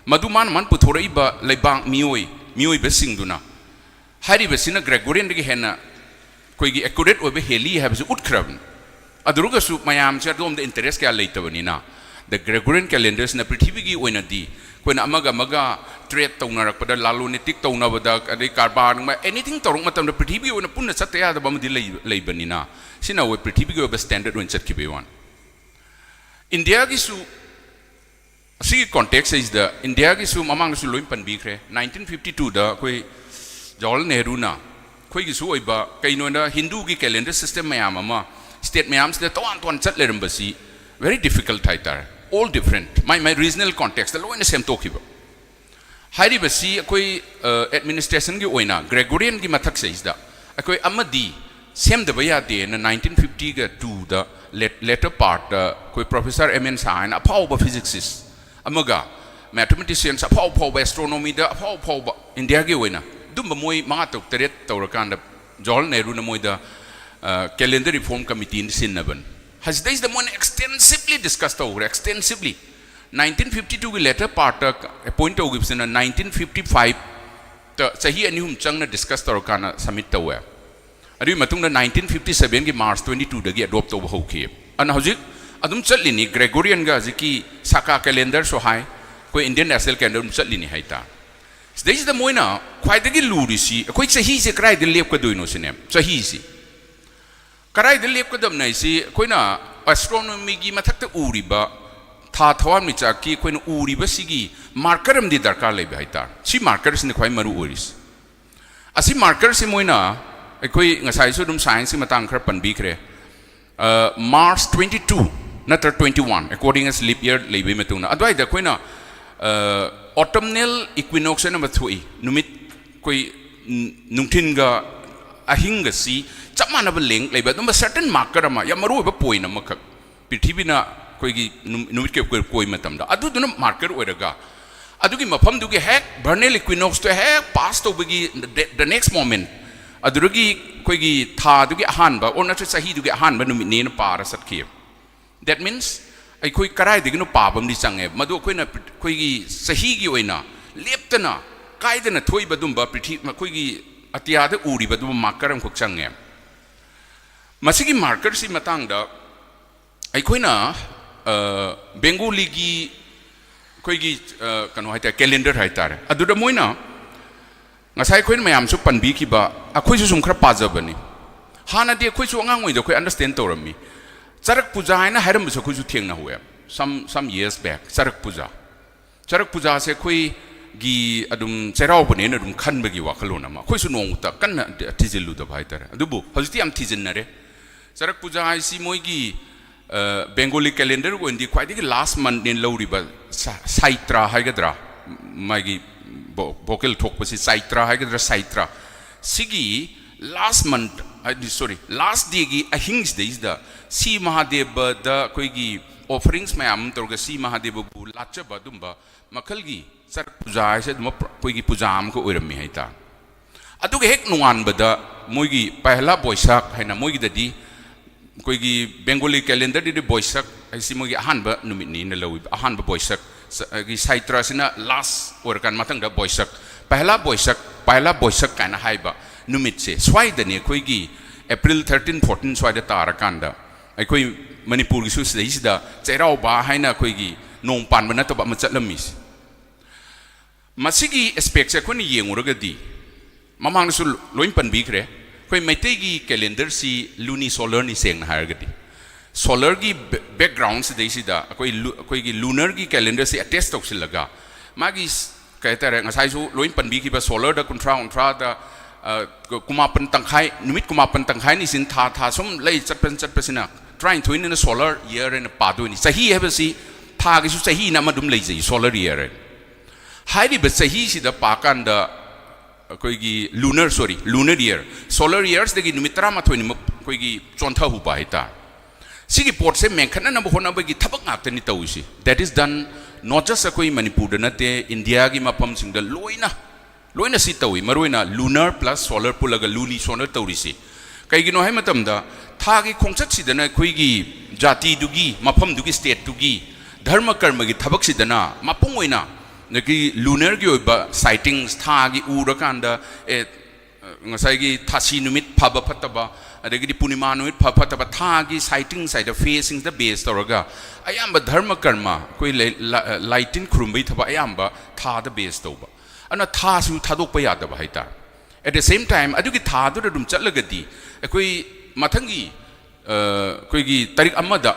ꯃꯗꯨ ꯃꯥꯅ ꯃꯥꯅ ꯄꯨꯊꯣꯔꯛꯏꯕ ꯂꯩꯕꯥꯛ ꯃꯤꯑꯣꯏ, ꯃꯤꯑꯣꯏꯕꯁꯤꯡꯗꯨꯅ ꯍꯥꯏꯔꯤꯕꯁꯤꯅ Gregorianꯗꯒꯤ ꯍꯦꯟꯅ ꯑꯩꯈꯣꯏꯒꯤ accurate ꯑꯣꯏꯕ ꯍꯦꯜꯂꯤ ꯍꯥꯏꯕꯁꯤ ꯎꯠꯈ꯭ꯔꯕꯅꯤ꯫ ꯑꯗꯨꯒꯁꯨ ꯃꯌꯥꯝꯁꯦ ꯑꯗꯣꯝꯗ interest ꯀꯌꯥ ꯂꯩꯇꯕꯅꯤꯅ, The Gregorian calendarꯁꯤꯅ ꯄ꯭ꯔꯤꯊꯤꯕꯤꯒꯤ ꯑꯣꯏꯅꯗꯤ ꯑꯩꯈꯣꯏꯅ ꯑꯃꯒ ꯑꯃꯒ trade ꯇꯧꯅꯔꯛꯄꯗ, ꯂꯂꯣꯟ ꯏꯇꯤꯛ ꯇꯧꯅꯕꯗ, ꯑꯗꯩ ꯀꯔꯕꯥꯔ, anything ꯇꯧꯔꯛꯄ ꯃꯇꯝꯗ ꯄ꯭ꯔꯤꯊꯤꯕꯤꯒꯤ ꯑꯣꯏꯅ ꯄꯨꯟꯅ ꯆꯠꯇ ꯌꯥꯗꯕ ꯑꯃꯗꯤ ꯂꯩ- ꯂꯩꯕꯅꯤꯅ, ꯁꯤꯅ ꯑꯩꯈꯣꯏ ꯄ꯭ꯔꯤꯊꯤꯕꯤꯒꯤ ꯑꯣꯏꯕ standard ꯑꯣꯏꯅ ꯆꯠꯈꯤꯕꯒꯤ ꯋꯥꯅꯤ꯫ ꯏꯟꯗꯤꯌꯥꯒꯤꯁꯨ, ꯑꯁꯤꯒꯤ context ꯑꯁꯤꯗ ꯏꯟꯗꯤꯌꯥꯒꯤꯁꯨ ꯃꯃꯥꯡꯗꯁꯨ ꯂꯣꯏ ꯄꯟꯕꯤꯈ꯭ꯔꯦ꯫ Nineteen fifty twoꯗ ꯑꯩꯈꯣꯏ ꯖꯋꯥꯍꯔꯂꯥꯜ ꯅꯦꯍꯔꯨꯅ ꯑꯩꯈꯣꯏꯒꯤꯁꯨ ꯑꯣꯏꯕ, ꯀꯩꯅꯣꯗ, ꯍꯤꯟꯗꯨꯒꯤ calendar system ꯃꯌꯥꯝ ꯑꯃ state ꯃꯌꯥꯝꯁꯤꯗ ꯇꯣꯉꯥꯟ ꯇꯣꯉꯥꯟ ꯆꯠ ꯂꯩꯔꯝꯕꯁꯤ very difficult ꯍꯥꯏꯇꯥꯔꯦ, all different, ꯃꯥꯏ ꯃꯥꯏ regional contextꯇ ꯂꯣꯏꯅ ꯁꯦꯝꯗꯣꯛꯈꯤꯕ꯫ ꯍꯥꯏꯔꯤꯕꯁꯤ ꯑꯩꯈꯣꯏ, ꯑ, administrationꯒꯤ ꯑꯣꯏꯅ Gregorianꯒꯤ ꯃꯊꯛꯁꯤꯗ ꯑꯩꯈꯣꯏ ꯑꯃꯗꯤ ꯁꯦꯝꯗꯕ ꯌꯥꯗꯦꯅ nineteen fiftyꯒ twoꯗ let- latter partꯇ ꯑꯩꯈꯣꯏ Professor M N Shah ꯍꯥꯏꯅ ꯑꯐꯥꯎꯕ physicist ꯑꯃꯒ mathematicians ꯑꯐꯥꯎ ꯑꯐꯥꯎꯕ, astronomyꯗ ꯑꯐꯥꯎ ꯑꯐꯥꯎꯕ ꯏꯟꯗꯤꯌꯥꯒꯤ ꯑꯣꯏꯅ ꯑꯗꯨꯝꯕ ꯃꯣꯏ ꯃꯉꯥ ꯇꯔꯨꯛ ꯇꯔꯦꯠ ꯇꯧꯔꯀꯥꯟꯗ ꯖꯋꯥꯍꯔꯂꯥꯜ ꯅꯦꯍꯔꯨꯅ ꯃꯣꯏꯗ, ꯑ, calendar reform committeeꯅ ꯁꯤꯟꯅꯕꯅꯤ꯫ ꯍꯥꯏꯁꯤꯗꯩꯁꯤꯗ ꯃꯣꯏꯅ extensively discuss ꯇꯧꯈ꯭ꯔꯦ, extensively꯫ Nineteen fifty twoꯒꯤ latter partꯇ appoint ꯇꯧꯈꯤꯕꯁꯤꯅ nineteen fifty fiveꯇ ꯆꯍꯤ ꯑꯅꯤ ꯑꯍꯨꯝ ꯆꯪꯅ discuss ꯇꯧꯔꯀꯥꯟꯗ submit ꯇꯧꯋꯦ꯫ ꯑꯗꯨꯒꯤ ꯃꯇꯨꯡꯗ nineteen fifty sevenꯒꯤ March twenty twoꯗꯒꯤ adopt ꯇꯧꯕ ꯍꯧꯈꯤ꯫ ꯑꯗꯨꯅ ꯍꯧꯖꯤꯛ ꯑꯗꯨꯝ ꯆꯠꯂꯤꯅꯤ, Gregorianꯒ ꯍꯧꯖꯤꯛꯀꯤ Sakka calendarꯁꯨ ꯍꯥꯏ, ꯑꯩꯈꯣꯏ Indian national calendar ꯑꯗꯨꯝ ꯆꯠꯂꯤꯅꯤ ꯍꯥꯏꯇꯥꯔꯦ꯫ ꯁꯤꯗꯩꯁꯤꯗ ꯃꯣꯏꯅ ꯈ꯭ꯋꯥꯏꯗꯒꯤ ꯂꯨꯔꯤꯁꯤ ꯑꯩꯈꯣꯏ ꯆꯍꯤꯁꯦ ꯀꯗꯥꯏꯗ ꯂꯦꯞꯀꯗꯣꯏꯅꯣ ꯁꯤꯅꯦ꯫ ꯆꯍꯤꯁꯤ ꯀꯗꯥꯏꯗ ꯂꯦꯞꯀꯗꯕꯅꯣ ꯍꯥꯏꯁꯤ ꯑꯩꯈꯣꯏꯅ astronomyꯒꯤ ꯃꯊꯛꯇ ꯎꯔꯤꯕ ꯊꯥ ꯊꯋꯥꯟꯃꯤꯆꯥꯛꯀꯤ ꯑꯩꯈꯣꯏꯅ ꯎꯔꯤꯕꯁꯤꯒꯤ marker ꯑꯃꯗꯤ ꯗꯔꯀꯥꯔ ꯂꯩꯕ ꯍꯥꯏꯇꯥꯔꯦ꯫ ꯁꯤ markerꯁꯤꯅ ꯈ꯭ꯋꯥꯏ ꯃꯔꯨ ꯑꯣꯏꯔꯤꯁꯤ꯫ ꯑꯁꯤ markerꯁꯤ ꯃꯣꯏꯅ, ꯑꯩꯈꯣꯏ ꯉꯁꯥꯏꯁꯨ ꯑꯗꯨꯝ scienceꯀꯤ ꯃꯇꯥꯡ ꯈꯔ ꯄꯟꯕꯤꯈ꯭ꯔꯦ꯫ ꯑ, March twenty two ꯅꯠꯇ꯭ꯔ twenty one, according as leap year ꯂꯩꯕꯒꯤ ꯃꯇꯨꯡ ꯏꯟꯅ, ꯑꯗꯨꯋꯥꯏꯗ ꯑꯩꯈꯣꯏꯅ, ꯑ, autumnal equinox ꯍꯥꯏꯅ ꯑꯃ ꯊꯣꯛꯏ꯫ ꯅꯨꯃꯤꯠ ꯑꯩꯈꯣꯏ ꯅꯨꯡꯊꯤꯟꯒ ꯑꯍꯤꯡꯒꯁꯤ ꯆꯞ ꯃꯥꯟꯅꯕ length ꯂꯩꯕ ꯑꯗꯨꯝꯕ certain marker ꯑꯃ, ꯌꯥꯝ ꯃꯔꯨ ꯑꯣꯏꯕ point ꯑꯃꯈꯛ, ꯄ꯭ꯔꯤꯊꯤꯕꯤꯅ ꯑꯩꯈꯣꯏꯒꯤ ꯅꯨ- ꯅꯨꯃꯤꯠ ꯀꯣꯏ- ꯀꯣꯏ ꯃꯇꯝꯗ ꯑꯗꯨꯗꯨꯅ marker ꯑꯣꯏꯔꯒ, ꯑꯗꯨꯒꯤ ꯃꯐꯝꯗꯨꯒꯤ ꯍꯦꯛ vernal equinoxꯇꯣ ꯍꯦꯛ pass ꯇꯧꯕꯒꯤ the, the next moment, ꯑꯗꯨꯗꯒꯤ ꯑꯩꯈꯣꯏꯒꯤ ꯊꯥꯗꯨꯒꯤ ꯑꯍꯥꯟꯕ, or ꯅꯠꯇ꯭ꯔ ꯆꯍꯤꯗꯨꯒꯤ ꯑꯍꯥꯟꯕ ꯅꯨꯃꯤꯠꯅꯦꯅ ꯄꯥꯔ ꯆꯠꯈꯤ꯫ That means ꯑꯩꯈꯣꯏ ꯀꯗꯥꯏꯗꯒꯤꯅꯣ ꯄꯥꯕ ꯑꯃꯗꯤ ꯆꯪꯉꯦ꯫ ꯃꯗꯨ ꯑꯩꯈꯣꯏꯅ ꯑꯩꯈꯣꯏꯒꯤ ꯆꯍꯤꯒꯤ ꯑꯣꯏꯅ ꯂꯦꯞꯇꯅ ꯀꯥꯏꯗꯅ ꯊꯣꯛꯏꯕ ꯑꯗꯨꯝꯕ ꯄ꯭ꯔꯤꯊꯤ-, ꯑꯩꯈꯣꯏꯒꯤ ꯑꯇꯤꯌꯥꯗ ꯎꯔꯤꯕ ꯑꯗꯨꯝꯕ marker ꯑꯃꯈꯛ ꯆꯪꯉꯦ꯫ ꯃꯁꯤꯒꯤ markerꯁꯤ ꯃꯇꯥꯡꯗ ꯑꯩꯈꯣꯏꯅ, ꯕꯦꯡꯒꯣꯂꯤꯒꯤ ꯑꯩꯈꯣꯏꯒꯤ ꯀꯩꯅꯣ ꯍꯥꯏꯇꯥꯔꯦ, ꯀꯦꯂꯦꯟꯗꯔ ꯍꯥꯏꯇꯥꯔꯦ꯫ ꯑꯗꯨꯗ ꯃꯣꯏꯅ ꯉꯁꯥꯏ ꯑꯩꯈꯣꯏꯅ ꯃꯌꯥꯝꯁꯨ ꯄꯟꯕꯤꯈꯤꯕ, ꯑꯩꯈꯣꯏꯁꯨ ꯁꯨꯝ ꯈꯔ ꯄꯥꯖꯕꯅꯤ꯫ ꯍꯥꯟꯅꯗꯤ ꯑꯩꯈꯣꯏꯁꯨ ꯑꯉꯥꯡ ꯑꯣꯏꯗ ꯑꯩꯈꯣꯏ ꯑꯟꯗꯔꯁꯇꯦꯟ ꯇꯧꯔꯝꯃꯤ꯫ ꯆꯔꯛ ꯄꯨꯖꯥ ꯍꯥꯏꯅ ꯍꯥꯏꯔꯝꯕꯁꯨ ꯑꯩꯈꯣꯏꯁꯨ ꯊꯦꯡꯅꯍꯧꯋꯦ꯫ Some some years back, ꯆꯔꯛ ꯄꯨꯖꯥ꯫ ꯆꯔꯛ ꯄꯨꯖꯥꯁꯦ ꯑꯩꯈꯣꯏꯒꯤ ꯑꯗꯨꯝ ꯆꯩꯔꯥꯎꯕꯅꯦꯅ ꯑꯗꯨꯝ ꯈꯟꯕꯒꯤ ꯋꯥꯈꯜꯂꯣꯟ ꯑꯃ, ꯑꯩꯈꯣꯏꯁꯨ ꯅꯣꯡꯃꯇ ꯀꯟꯅ ꯊꯤꯖꯤꯜꯂꯨꯗꯕ ꯍꯥꯏꯇꯥꯔꯦ꯫ ꯑꯗꯨꯕꯨ ꯍꯧꯖꯤꯛꯇꯤ ꯌꯥꯝ ꯊꯤꯖꯤꯟꯅꯔꯦ꯫ ꯆꯔꯛ ꯄꯨꯖꯥ ꯍꯥꯏꯁꯤ ꯃꯣꯏꯒꯤ ꯕꯦꯡꯒꯣꯂꯤ ꯀꯦꯂꯦꯟꯗꯔꯒꯤ ꯑꯣꯏꯅꯗꯤ ꯈ꯭ꯋꯥꯏꯗꯒꯤ ꯂꯥꯁ ꯃꯟꯠꯅꯦꯅ ꯂꯧꯔꯤꯕ ꯁꯥꯏꯇ꯭ꯔꯥ ꯍꯥꯏꯒꯗ꯭ꯔꯥ, ꯃꯥꯒꯤ ꯚꯣꯀꯦꯜ ꯊꯣꯛꯄꯁꯤ ꯆꯥꯏꯇ꯭ꯔꯥ ꯍꯥꯏꯒꯗ꯭ꯔꯥ, ꯁꯥꯏꯇ꯭ꯔꯥ, ꯁꯤꯒꯤ ꯂꯥꯁ ꯃꯟꯠ ꯍꯥꯏꯗꯤ, ꯁꯣꯔꯤ, ꯂꯥꯁ ꯗꯦꯒꯤ ꯑꯍꯤꯡꯁꯤꯗꯩꯁꯤꯗ ꯁꯤ ꯃꯍꯥꯗꯦꯕꯗ ꯑꯩꯈꯣꯏꯒꯤ ꯑꯣꯐꯔꯤꯡꯁ ꯃꯌꯥꯝ ꯑꯃ ꯇꯧꯔꯒ ꯁꯤ ꯃꯍꯥꯗꯦꯕꯕꯨ ꯂꯥꯠꯆꯕ ꯑꯗꯨꯝꯕ ꯃꯈꯜꯒꯤ ꯆꯔꯛ ꯄꯨꯖꯥ ꯍꯥꯏꯁꯦ ꯑꯗꯨꯝ ꯑꯩꯈꯣꯏꯒꯤ ꯄꯨꯖꯥ ꯑꯃꯈꯛ ꯑꯣꯏꯔꯝꯃꯤ ꯍꯥꯏꯇꯥꯔꯦ꯫ ꯑꯗꯨꯒ ꯍꯦꯛ ꯅꯣꯡꯉꯥꯟꯕꯗ ꯃꯣꯏꯒꯤ ꯄꯍꯂꯥ ꯕꯣꯏꯁꯥꯈ ꯍꯥꯏꯅ, ꯃꯣꯏꯒꯤꯗꯗꯤ ꯑꯩꯈꯣꯏꯒꯤ ꯕꯦꯡꯒꯣꯂꯤ ꯀꯦꯂꯦꯟꯗꯔꯗꯗꯤ ꯕꯣꯏꯁꯥꯈ ꯍꯥꯏꯁꯤ ꯃꯣꯏꯒꯤ ꯑꯍꯥꯟꯕ ꯅꯨꯃꯤꯠꯅꯤꯅ ꯂꯧꯋꯤꯕ, ꯑꯍꯥꯟꯕ ꯕꯣꯏꯁꯥꯈ꯫ ꯁ-, ꯑꯩꯒꯤ ꯁꯥꯏꯇ꯭ꯔꯥꯁꯤꯅ ꯂꯥꯁ ꯑꯣꯏꯔꯀꯥꯟ ꯃꯊꯪꯗ ꯕꯣꯏꯁꯥꯈ, ꯄꯍꯂꯥ ꯕꯣꯏꯁꯥꯈ, ꯄꯍꯂꯥ ꯕꯣꯏꯁꯥꯈ ꯀꯥꯏꯅ ꯍꯥꯏꯕ ꯅꯨꯃꯤꯠꯁꯦ ꯁ꯭ꯋꯥꯏꯗꯅꯤ ꯑꯩꯈꯣꯏꯒꯤ ꯑꯦꯄ꯭ꯔꯤꯜ ꯊꯥꯔꯇꯤꯟ ꯐꯣꯔꯇꯤꯟ ꯁ꯭ꯋꯥꯏꯗ ꯇꯥꯔꯀꯥꯟꯗ ꯑꯩꯈꯣꯏ ꯃꯅꯤꯄꯨꯔꯒꯤꯁꯨ ꯁꯤꯗꯩꯁꯤꯗ ꯆꯩꯔꯥꯎꯕ ꯍꯥꯏꯅ ꯑꯩꯈꯣꯏꯒꯤ ꯅꯣꯡ ꯄꯥꯟꯕ ꯅꯠꯇꯕ ꯑꯃ ꯆꯠꯂꯝꯃꯤꯁꯦ꯫ ꯃꯁꯤꯒꯤ ꯑꯦꯁꯄꯦꯛꯁꯦ ꯑꯩꯈꯣꯏꯅ ꯌꯦꯡꯉꯨꯔꯒꯗꯤ, ꯃꯃꯥꯡꯗꯁꯨ ꯂꯣꯏ ꯄꯟꯕꯤꯈ꯭ꯔꯦ, ꯑꯩꯈꯣꯏ ꯃꯩꯇꯩꯒꯤ ꯀꯦꯂꯦꯟꯗꯔꯁꯤ ꯂꯨꯅꯤ ꯁꯣꯂꯔꯅꯤ꯫ ꯁꯦꯡꯅ ꯍꯥꯏꯔꯒꯗꯤ ꯁꯣꯂꯔꯒꯤ ꯕꯦꯛꯒ꯭ꯔꯥꯎꯟꯁꯤꯗꯩꯁꯤꯗ ꯑꯩꯈꯣꯏ ꯂꯨ-, ꯑꯩꯈꯣꯏꯒꯤ ꯂꯨꯅꯔꯒꯤ ꯀꯦꯂꯦꯟꯗꯔꯁꯤ ꯑꯦꯇꯦꯁ ꯇꯧꯁꯤꯜꯂꯒ ꯃꯥꯒꯤ ꯀꯩ ꯍꯥꯏꯇꯥꯔꯦ, ꯉꯁꯥꯏꯁꯨ ꯂꯣꯏ ꯄꯟꯕꯤꯈꯤꯕ ꯁꯣꯂꯔꯗ ꯀꯨꯟꯊ꯭ꯔꯥ, ꯀꯨꯟꯊ꯭ꯔꯥꯗ, ꯑ, ꯀꯨꯟꯃꯥꯄꯟ ꯇꯪꯈꯥꯏ, ꯅꯨꯃꯤꯠ ꯀꯨꯟꯃꯥꯄꯟ ꯇꯪꯈꯥꯏꯅꯤ ꯁꯤꯅ ꯊꯥ, ꯊꯥ ꯁꯨꯝ ꯂꯩ ꯆꯠꯄꯁꯤꯅ ꯆꯠꯄꯁꯤꯅ ꯇꯔꯥꯅꯤꯊꯣꯏꯅꯤꯅ ꯁꯣꯂꯔ ꯏꯌꯔ ꯍꯥꯏꯅ ꯄꯥꯗꯣꯏꯅꯤ꯫ ꯆꯍꯤ ꯍꯥꯏꯕꯁꯤ ꯊꯥꯒꯤꯁꯨ ꯆꯍꯤꯅ ꯑꯃ ꯑꯗꯨꯝ ꯂꯩꯖꯩ, ꯁꯣꯂꯔ ꯏꯌꯔ ꯍꯥꯏꯅ꯫ ꯍꯥꯏꯔꯤꯕ ꯆꯍꯤꯁꯤꯗ ꯄꯥꯀꯥꯟꯗ ꯑꯩꯈꯣꯏꯒꯤ ꯂꯨꯅꯔ, ꯁꯣꯔꯤ, ꯂꯨꯅꯔ ꯏꯌꯔ, ꯁꯣꯂꯔ ꯏꯌꯔꯁꯤꯗꯒꯤ ꯅꯨꯃꯤꯠ ꯇꯔꯥꯃꯥꯊꯣꯏꯅꯤꯃꯛ ꯑꯩꯈꯣꯏꯒꯤ ꯆꯣꯟꯊꯍꯧꯕ ꯍꯥꯏꯇꯥꯔꯦ꯫ ꯁꯤꯒꯤ ꯄꯣꯠꯁꯦ ꯃꯦꯟꯈꯠꯅꯅꯕ ꯍꯣꯠꯅꯕꯒꯤ ꯊꯕꯛ ꯉꯥꯛꯇꯅꯤ ꯇꯧꯔꯤꯁꯤ꯫ That is done not just ꯑꯩꯈꯣꯏ ꯃꯅꯤꯄꯨꯔꯗ ꯅꯠꯇꯦ, ꯏꯟꯗꯤꯌꯥꯒꯤ ꯃꯐꯝꯁꯤꯡꯗ ꯂꯣꯏꯅ, ꯂꯣꯏꯅ ꯁꯤ ꯇꯧꯏ꯫ ꯃꯔꯨꯑꯣꯏꯅ ꯂꯨꯅꯔ ꯄ꯭ꯂꯁ ꯁꯣꯂꯔ ꯄꯨꯜꯂꯒ ꯂꯨꯅꯤ ꯁꯣꯂꯔ ꯇꯧꯔꯤꯁꯤ꯫ ꯀꯩꯒꯤꯅꯣ ꯍꯥꯏ ꯃꯇꯝꯗ ꯊꯥꯒꯤ ꯈꯣꯡꯆꯠꯁꯤꯗꯅ ꯑꯩꯈꯣꯏꯒꯤ ꯖꯥꯇꯤꯗꯨꯒꯤ, ꯃꯐꯝꯗꯨꯒꯤ, ꯁ꯭ꯇꯦꯠꯇꯨꯒꯤ ꯙꯔꯃ ꯀꯔꯃꯒꯤ ꯊꯕꯛꯁꯤꯗꯅ ꯃꯄꯨꯡ ꯑꯣꯏꯅ ꯑꯗꯒꯤ ꯂꯨꯅꯔꯒꯤ ꯑꯣꯏꯕ ꯁꯥꯏꯇꯤꯡꯁ, ꯊꯥꯒꯤ ꯎꯔꯀꯥꯟꯗ, ꯑꯦ, ꯉꯁꯥꯏꯒꯤ ꯊꯥꯁꯤ ꯅꯨꯃꯤꯠ ꯐꯕ ꯐꯠꯇꯕ, ꯑꯗꯒꯤꯗꯤ ꯄꯨꯔꯅꯤꯃꯥ ꯅꯨꯃꯤꯠ ꯐꯕ ꯐꯠꯇꯕ, ꯊꯥꯒꯤ sighting ꯁꯥꯏꯗ, phase ꯁꯤꯡꯗ base ꯇꯧꯔꯒ ꯑꯌꯥꯝꯕ ꯙꯔꯃ ꯀꯔꯃ, ꯑꯩꯈꯣꯏ ꯂꯥꯏ-, ꯂꯥ-, ꯂꯥꯏꯇꯤꯟ ꯈꯨꯔꯨꯝꯕꯒꯤ ꯊꯕꯛ ꯑꯌꯥꯝꯕ ꯊꯥꯗ base ꯇꯧꯕ꯫ ꯑꯗꯨꯅ ꯊꯥꯁꯨ ꯊꯥꯗꯣꯛꯄ ꯌꯥꯗꯕ ꯍꯥꯏꯇꯥꯔꯦ꯫ At the same time, ꯑꯗꯨꯒꯤ ꯊꯥꯗꯨꯗ ꯑꯗꯨꯝ ꯆꯠꯂꯒꯗꯤ ꯑꯩꯈꯣꯏ ꯃꯊꯪꯒꯤ, ꯑ, ꯑꯩꯈꯣꯏꯒꯤ ꯇꯥꯔꯤꯛ ꯑꯃꯗ,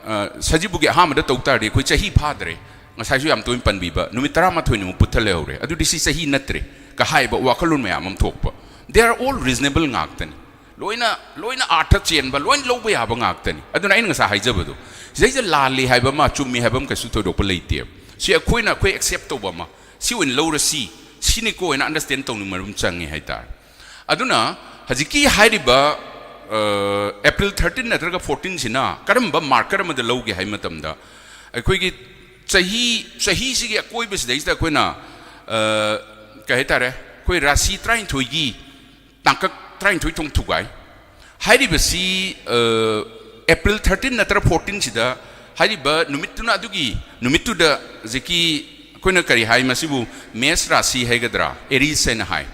ꯑ, ꯁꯖꯤꯕꯨꯒꯤ ꯑꯍꯥꯟꯕꯗ ꯇꯧ ꯇꯥꯔꯗꯤ ꯑꯩꯈꯣꯏ ꯆꯍꯤ ꯐꯥꯗ꯭ꯔꯦ꯫ ꯉꯁꯥꯏꯁꯨ ꯌꯥꯝ ꯇꯣꯏꯅ ꯄꯟꯕꯤꯕ, ꯅꯨꯃꯤꯠ ꯇꯔꯥꯃꯥꯊꯣꯏꯅꯤꯃꯨꯛ ꯄꯨꯠꯊ ꯂꯩꯍꯧꯔꯦ, ꯑꯗꯨꯗꯤ ꯁꯤ ꯆꯍꯤ ꯅꯠꯇ꯭ꯔꯦ ꯀ ꯍꯥꯏꯕ ꯋꯥꯈꯜꯂꯣꯟ ꯃꯌꯥꯝ ꯑꯃ ꯊꯣꯛꯄ꯫ They are all reasonable ꯉꯥꯛꯇꯅꯤ꯫ ꯂꯣꯏꯅ, ꯂꯣꯏꯅ ꯑꯥꯔꯊ ꯆꯦꯟꯕ, ꯂꯣꯏꯅ ꯂꯧꯕ ꯌꯥꯕ ꯉꯥꯛꯇꯅꯤ꯫ ꯑꯗꯨꯅ ꯑꯩꯅ ꯉꯁꯥꯏ ꯍꯥꯏꯖꯕꯗꯣ, ꯁꯤꯗꯩꯁꯤꯗ ꯂꯥꯜꯂꯤ ꯍꯥꯏꯕ ꯑꯃ, ꯆꯨꯝꯃꯤ ꯍꯥꯏꯕ ꯑꯃ ꯀꯩꯁꯨ ꯊꯣꯏꯗꯣꯛꯄ ꯂꯩꯇꯦꯕ꯫ ꯁꯤ ꯑꯩꯈꯣꯏꯅ, ꯑꯩꯈꯣꯏ accept ꯇꯧꯕ ꯑꯃ, ꯁꯤ ꯑꯣꯏꯅ ꯂꯧꯔꯁꯤ, ꯁꯤꯅꯤꯀꯣ ꯍꯥꯏꯅ understand ꯇꯧꯅꯤꯡꯕ ꯑꯗꯨꯝ ꯆꯪꯉꯦ ꯍꯥꯏꯇꯥꯔꯦ꯫ ꯑꯗꯨꯅ ꯍꯧꯖꯤꯛꯀꯤ ꯍꯥꯏꯔꯤꯕ, ꯑ, April thirteen ꯅꯠꯇ꯭ꯔꯒ fourteen ꯁꯤꯅ ꯀꯔꯝꯕ marker ꯑꯃꯗ ꯂꯧꯒꯦ ꯍꯥꯏꯕ ꯃꯇꯝꯗ, ꯑꯩꯈꯣꯏꯒꯤ ꯆꯍꯤ, ꯆꯍꯤꯁꯤꯒꯤ ꯑꯀꯣꯏꯕꯁꯤꯗꯩꯁꯤꯗ ꯑꯩꯈꯣꯏꯅ, ꯑ, ꯀꯩ ꯍꯥꯏꯇꯥꯔꯦ, ꯑꯩꯈꯣꯏ ꯔꯥꯁꯤ ꯇꯔꯥꯅꯤꯊꯣꯏꯒꯤ ꯇꯥꯡꯀꯛ ꯇꯔꯥꯅꯤꯊꯣꯏ ꯊꯣꯛꯅ ꯊꯨꯒꯥꯏ꯫ ꯍꯥꯏꯔꯤꯕꯁꯤ, ꯑ, April thirteen ꯅꯠꯇ꯭ꯔ fourteen ꯁꯤꯗ ꯍꯥꯏꯔꯤꯕ ꯅꯨꯃꯤꯠꯇꯨꯅ, ꯑꯗꯨꯒꯤ ꯅꯨꯃꯤꯠꯇꯨꯗ ꯍꯧꯖꯤꯛꯀꯤ ꯑꯩꯈꯣꯏꯅ ꯀꯔꯤ ꯍꯥꯏ, ꯃꯁꯤꯕꯨ ꯃꯦꯁ ꯔꯥꯁꯤ ꯍꯥꯏꯒꯗ꯭ꯔꯥ, ꯑꯦꯔꯤꯁ ꯍꯥꯏꯅ ꯍꯥꯏ꯫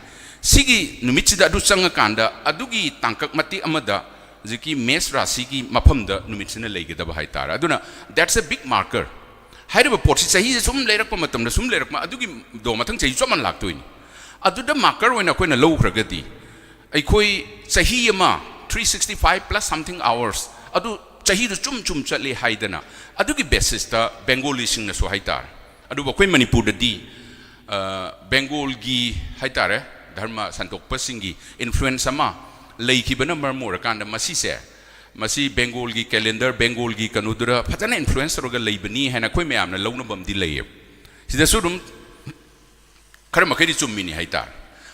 ꯁꯤꯒꯤ ꯅꯨꯃꯤꯠꯁꯤꯗ ꯑꯗꯨ ꯆꯪꯉꯀꯥꯟꯗ ꯑꯗꯨꯒꯤ ꯇꯥꯡꯀꯛ ꯃꯇꯦꯛ ꯑꯃꯗ ꯍꯧꯖꯤꯛꯀꯤ ꯃꯦꯁ ꯔꯥꯁꯤꯒꯤ ꯃꯐꯝꯗ ꯅꯨꯃꯤꯠꯁꯤꯅ ꯂꯩꯒꯗꯕ ꯍꯥꯏꯇꯥꯔꯦ꯫ ꯑꯗꯨꯅ that's a big marker꯫ ꯍꯥꯏꯔꯤꯕ ꯄꯣꯠꯁꯤ ꯆꯍꯤꯁꯦ ꯁꯨꯝ ꯂꯩꯔꯛꯄ ꯃꯇꯝꯗ, ꯁꯨꯝ ꯂꯩꯔꯛꯄ, ꯑꯗꯨꯒꯤꯗꯣ ꯃꯊꯪ ꯆꯍꯤ ꯆꯞ ꯃꯥꯟꯅ ꯂꯥꯛꯇꯣꯏꯅꯤ꯫ ꯑꯗꯨꯗ marker ꯑꯣꯏꯅ ꯑꯩꯈꯣꯏꯅ ꯂꯧꯈ꯭ꯔꯒꯗꯤ, ꯑꯩꯈꯣꯏ ꯆꯍꯤ ꯑꯃ, three sixty five plus something hours, ꯑꯗꯨ ꯆꯍꯤꯗꯨ ꯆꯨꯝ ꯆꯨꯝ ꯆꯠꯂꯤ ꯍꯥꯏꯗꯅ, ꯑꯗꯨꯒꯤ basis ꯇ ꯕꯦꯡꯒꯣꯂꯤꯁꯤꯡꯅꯁꯨ ꯍꯥꯏꯇꯥꯔꯦ꯫ ꯑꯗꯨꯕꯨ ꯑꯩꯈꯣꯏ ꯃꯅꯤꯄꯨꯔꯗꯗꯤ, ꯑ, ꯕꯦꯡꯒꯣꯜꯒꯤ ꯍꯥꯏꯇꯥꯔꯦ, ꯙꯔꯃ ꯁꯟꯗꯣꯛꯄꯁꯤꯡꯒꯤ influence ꯑꯃ ꯂꯩꯈꯤꯕꯅ ꯃꯔꯝ ꯑꯣꯏꯔꯀꯥꯟꯗ, ꯃꯁꯤꯁꯦ, ꯃꯁꯤ ꯕꯦꯡꯒꯣꯜꯒꯤ calendar, ꯕꯦꯡꯒꯣꯜꯒꯤ ꯀꯩꯅꯣꯗꯨꯗ ꯐꯖꯅ influence ꯇꯧꯔꯒ ꯂꯩꯕꯅꯤ ꯍꯥꯏꯅ ꯑꯩꯈꯣꯏ ꯃꯌꯥꯝꯅ ꯂꯧꯅꯕ ꯑꯃꯗꯤ ꯂꯩꯌꯦꯕ꯫ ꯁꯤꯗꯁꯨ ꯑꯗꯨꯝ ꯈꯔ ꯃꯈꯩꯗꯤ ꯆꯨꯝꯃꯤꯅꯤ ꯍꯥꯏꯇꯥꯔꯦ꯫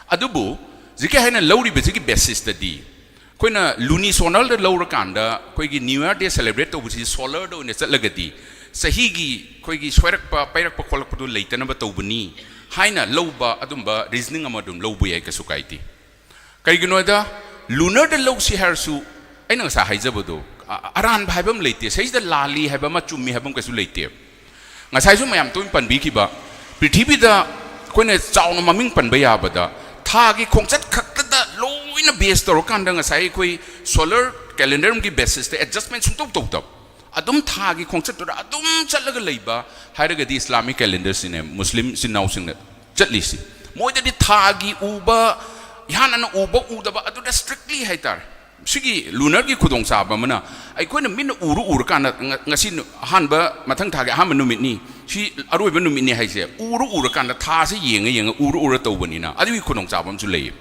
ꯑꯗꯨꯕꯨ ꯍꯧꯖꯤꯛꯀꯤ ꯍꯥꯏꯅ ꯂꯧꯔꯤꯕꯁꯤꯒꯤ basis ꯇꯗꯤ, ꯑꯩꯈꯣꯏꯅ ꯂꯨꯅꯤ ꯁꯣꯅꯜꯗ ꯂꯧꯔꯀꯥꯟꯗ ꯑꯩꯈꯣꯏꯒꯤ New Year Day celebrate ꯇꯧꯕꯁꯤ solar ꯗ ꯑꯣꯏꯅ ꯆꯠꯂꯒꯗꯤ, ꯆꯍꯤꯒꯤ ꯑꯩꯈꯣꯏꯒꯤ ꯁꯣꯏꯔꯛꯄ, ꯄꯩꯔꯛꯄ, ꯈꯣꯠꯂꯛꯄꯗꯨ ꯂꯩꯇꯅꯕ ꯇꯧꯕꯅꯤ ꯍꯥꯏꯅ ꯂꯧꯕ, ꯑꯗꯨꯝꯕ reasoning ꯑꯃ ꯑꯗꯨꯝ ꯂꯧꯕ ꯌꯥꯏ, ꯀꯩꯁꯨ ꯀꯥꯏꯗꯦ꯫ ꯀꯩꯒꯤꯅꯣꯗ, lunar ꯗ ꯂꯧꯁꯤ ꯍꯥꯏꯔꯁꯨ, ꯑꯩꯅ ꯉꯁꯥꯏ ꯍꯥꯏꯖꯕꯗꯣ, ꯑ-, ꯑꯔꯥꯟꯕ ꯍꯥꯏꯕ ꯑꯃ ꯂꯩꯇꯦ꯫ ꯁꯤꯗꯩꯁꯤꯗ ꯂꯥꯜꯂꯤ ꯍꯥꯏꯕ ꯑꯃ, ꯆꯨꯝꯃꯤ ꯍꯥꯏꯕ ꯑꯃ ꯀꯩꯁꯨ ꯂꯩꯇꯦ꯫ ꯉꯁꯥꯏꯁꯨ ꯃꯌꯥꯝ ꯇꯣꯏꯅ ꯄꯟꯕꯤꯈꯤꯕ, ꯄ꯭ꯔꯤꯊꯤꯕꯤꯗ ꯑꯩꯈꯣꯏꯅ ꯆꯥꯎꯅ ꯃꯃꯤꯡ ꯄꯟꯕ ꯌꯥꯕꯗ, ꯊꯥꯒꯤ ꯈꯣꯡꯆꯠ ꯈꯛꯇꯗ ꯕꯦꯁ ꯇꯧꯔꯀꯥꯟꯗ ꯉꯁꯥꯏ ꯑꯩꯈꯣꯏ ꯁꯣꯂꯔ ꯀꯦꯂꯦꯟꯗꯔꯒꯤ ꯕꯦꯁꯤꯁꯇ ꯑꯦꯗꯖꯁꯃꯦꯟ ꯁꯨꯡꯇꯧ ꯇꯧꯗꯕ, ꯑꯗꯨꯝ ꯊꯥꯒꯤ ꯈꯣꯡꯆꯠꯇꯨꯗ ꯑꯗꯨꯝ ꯆꯠꯂꯒ ꯂꯩꯕ ꯍꯥꯏꯔꯒꯗꯤ ꯏꯁꯂꯥꯃꯤꯛ ꯀꯦꯂꯦꯟꯗꯔꯁꯤꯅꯦ ꯃꯨꯁꯂꯤꯝ ꯏꯆꯤꯟ ꯏꯅꯥꯎꯁꯤꯡꯅ ꯆꯠꯂꯤꯁꯤ꯫ ꯃꯣꯏꯗꯗꯤ ꯊꯥꯒꯤ ꯎꯕ, ꯏꯍꯥꯟ ꯍꯥꯟꯅ ꯎꯕ ꯎꯗꯕ, ꯑꯗꯨꯗ ꯁ꯭ꯇꯔꯤꯛꯂꯤ ꯍꯥꯏꯇꯥꯔꯦ꯫ ꯁꯤꯒꯤ ꯂꯨꯅꯔꯒꯤ ꯈꯨꯗꯣꯡꯆꯥꯕ ꯑꯃꯅ, ꯑꯩꯈꯣꯏꯅ ꯃꯤꯠꯅ ꯎꯔꯨ ꯎꯔꯀꯥꯟꯗ, ꯉ-, ꯉꯁꯤ ꯅꯨ-, ꯑꯍꯥꯟꯕ, ꯃꯊꯪ ꯊꯥꯒꯤ ꯑꯍꯥꯟꯕ ꯅꯨꯃꯤꯠꯅꯤ, ꯁꯤ ꯑꯔꯣꯏꯕ ꯅꯨꯃꯤꯠꯅꯤ ꯍꯥꯏꯁꯦ ꯎꯔꯨ ꯎꯔꯀꯥꯟꯗ, ꯊꯥꯁꯦ ꯌꯦꯡꯉ ꯌꯦꯡꯉ ꯎꯔꯨ ꯎꯔ ꯇꯧꯕꯅꯤꯅ, ꯑꯗꯨꯒꯤ ꯈꯨꯗꯣꯡꯆꯥꯕ ꯑꯃꯁꯨ ꯂꯩꯌꯦ꯫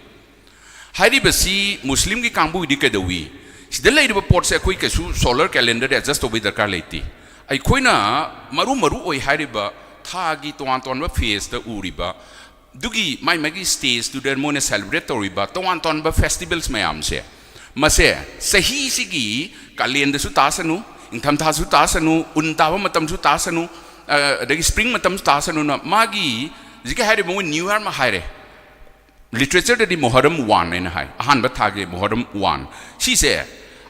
ꯍꯥꯏꯔꯤꯕꯁꯤ ꯃꯨꯁꯂꯤꯝꯒꯤ ꯀꯥꯡꯕꯨꯒꯤꯗꯤ ꯀꯩꯗꯧꯏ? ꯁꯤꯗ ꯂꯩꯔꯤꯕ ꯄꯣꯠꯁꯦ ꯑꯩꯈꯣꯏ ꯀꯩꯁꯨ ꯁꯣꯂꯔ ꯀꯦꯂꯦꯟꯗꯔꯗ ꯑꯦꯗꯖꯁ ꯇꯧꯕꯒꯤ ꯗꯔꯀꯥꯔ ꯂꯩꯇꯦ꯫ ꯑꯩꯈꯣꯏꯅ ꯃꯔꯨ ꯃꯔꯨ ꯑꯣꯏ ꯍꯥꯏꯔꯤꯕ ꯊꯥꯒꯤ ꯇꯣꯉꯥꯟ ꯇꯣꯉꯥꯟꯕ ꯐꯦꯁꯇ ꯎꯔꯤꯕ, ꯑꯗꯨꯒꯤ ꯃꯥꯏ ꯃꯥꯒꯤ ꯁ꯭ꯇꯦꯖꯇꯨꯗ ꯃꯣꯏꯅ ꯁꯦꯂꯦꯕ꯭ꯔꯦꯠ ꯇꯧꯔꯤꯕ ꯇꯣꯉꯥꯟ ꯇꯣꯉꯥꯟꯕ ꯐꯦꯁꯇꯤꯚꯦꯜꯁ ꯃꯌꯥꯝꯁꯦ, ꯃꯁꯦ ꯆꯍꯤꯁꯤꯒꯤ ꯀꯥꯂꯦꯟꯗꯁꯨ ꯇꯥꯁꯅꯨ, ꯏꯪꯊꯝꯊꯥꯁꯨ ꯇꯥꯁꯅꯨ, ꯎꯟ ꯇꯥꯕ ꯃꯇꯝꯁꯨ ꯇꯥꯁꯅꯨ, ꯑ, ꯑꯗꯒꯤ ꯁ꯭ꯄ꯭ꯔꯤꯡ ꯃꯇꯝꯁꯨ ꯇꯥꯁꯅꯨꯅ, ꯃꯥꯒꯤ ꯍꯧꯖꯤꯛꯀꯤ ꯍꯥꯏꯔꯤꯕ ꯃꯣꯏ ꯅ꯭ꯌꯨ ꯏꯌꯔ ꯑꯃ ꯍꯥꯏꯔꯦ꯫ ꯂꯤꯇꯔꯦꯆꯔꯗꯗꯤ ꯃꯣꯍꯔꯝ ꯋꯥꯟ ꯍꯥꯏꯅ ꯍꯥꯏ, ꯑꯍꯥꯟꯕ ꯊꯥꯒꯤ ꯃꯣꯍꯔꯝ ꯋꯥꯟ꯫ ꯁꯤꯁꯦ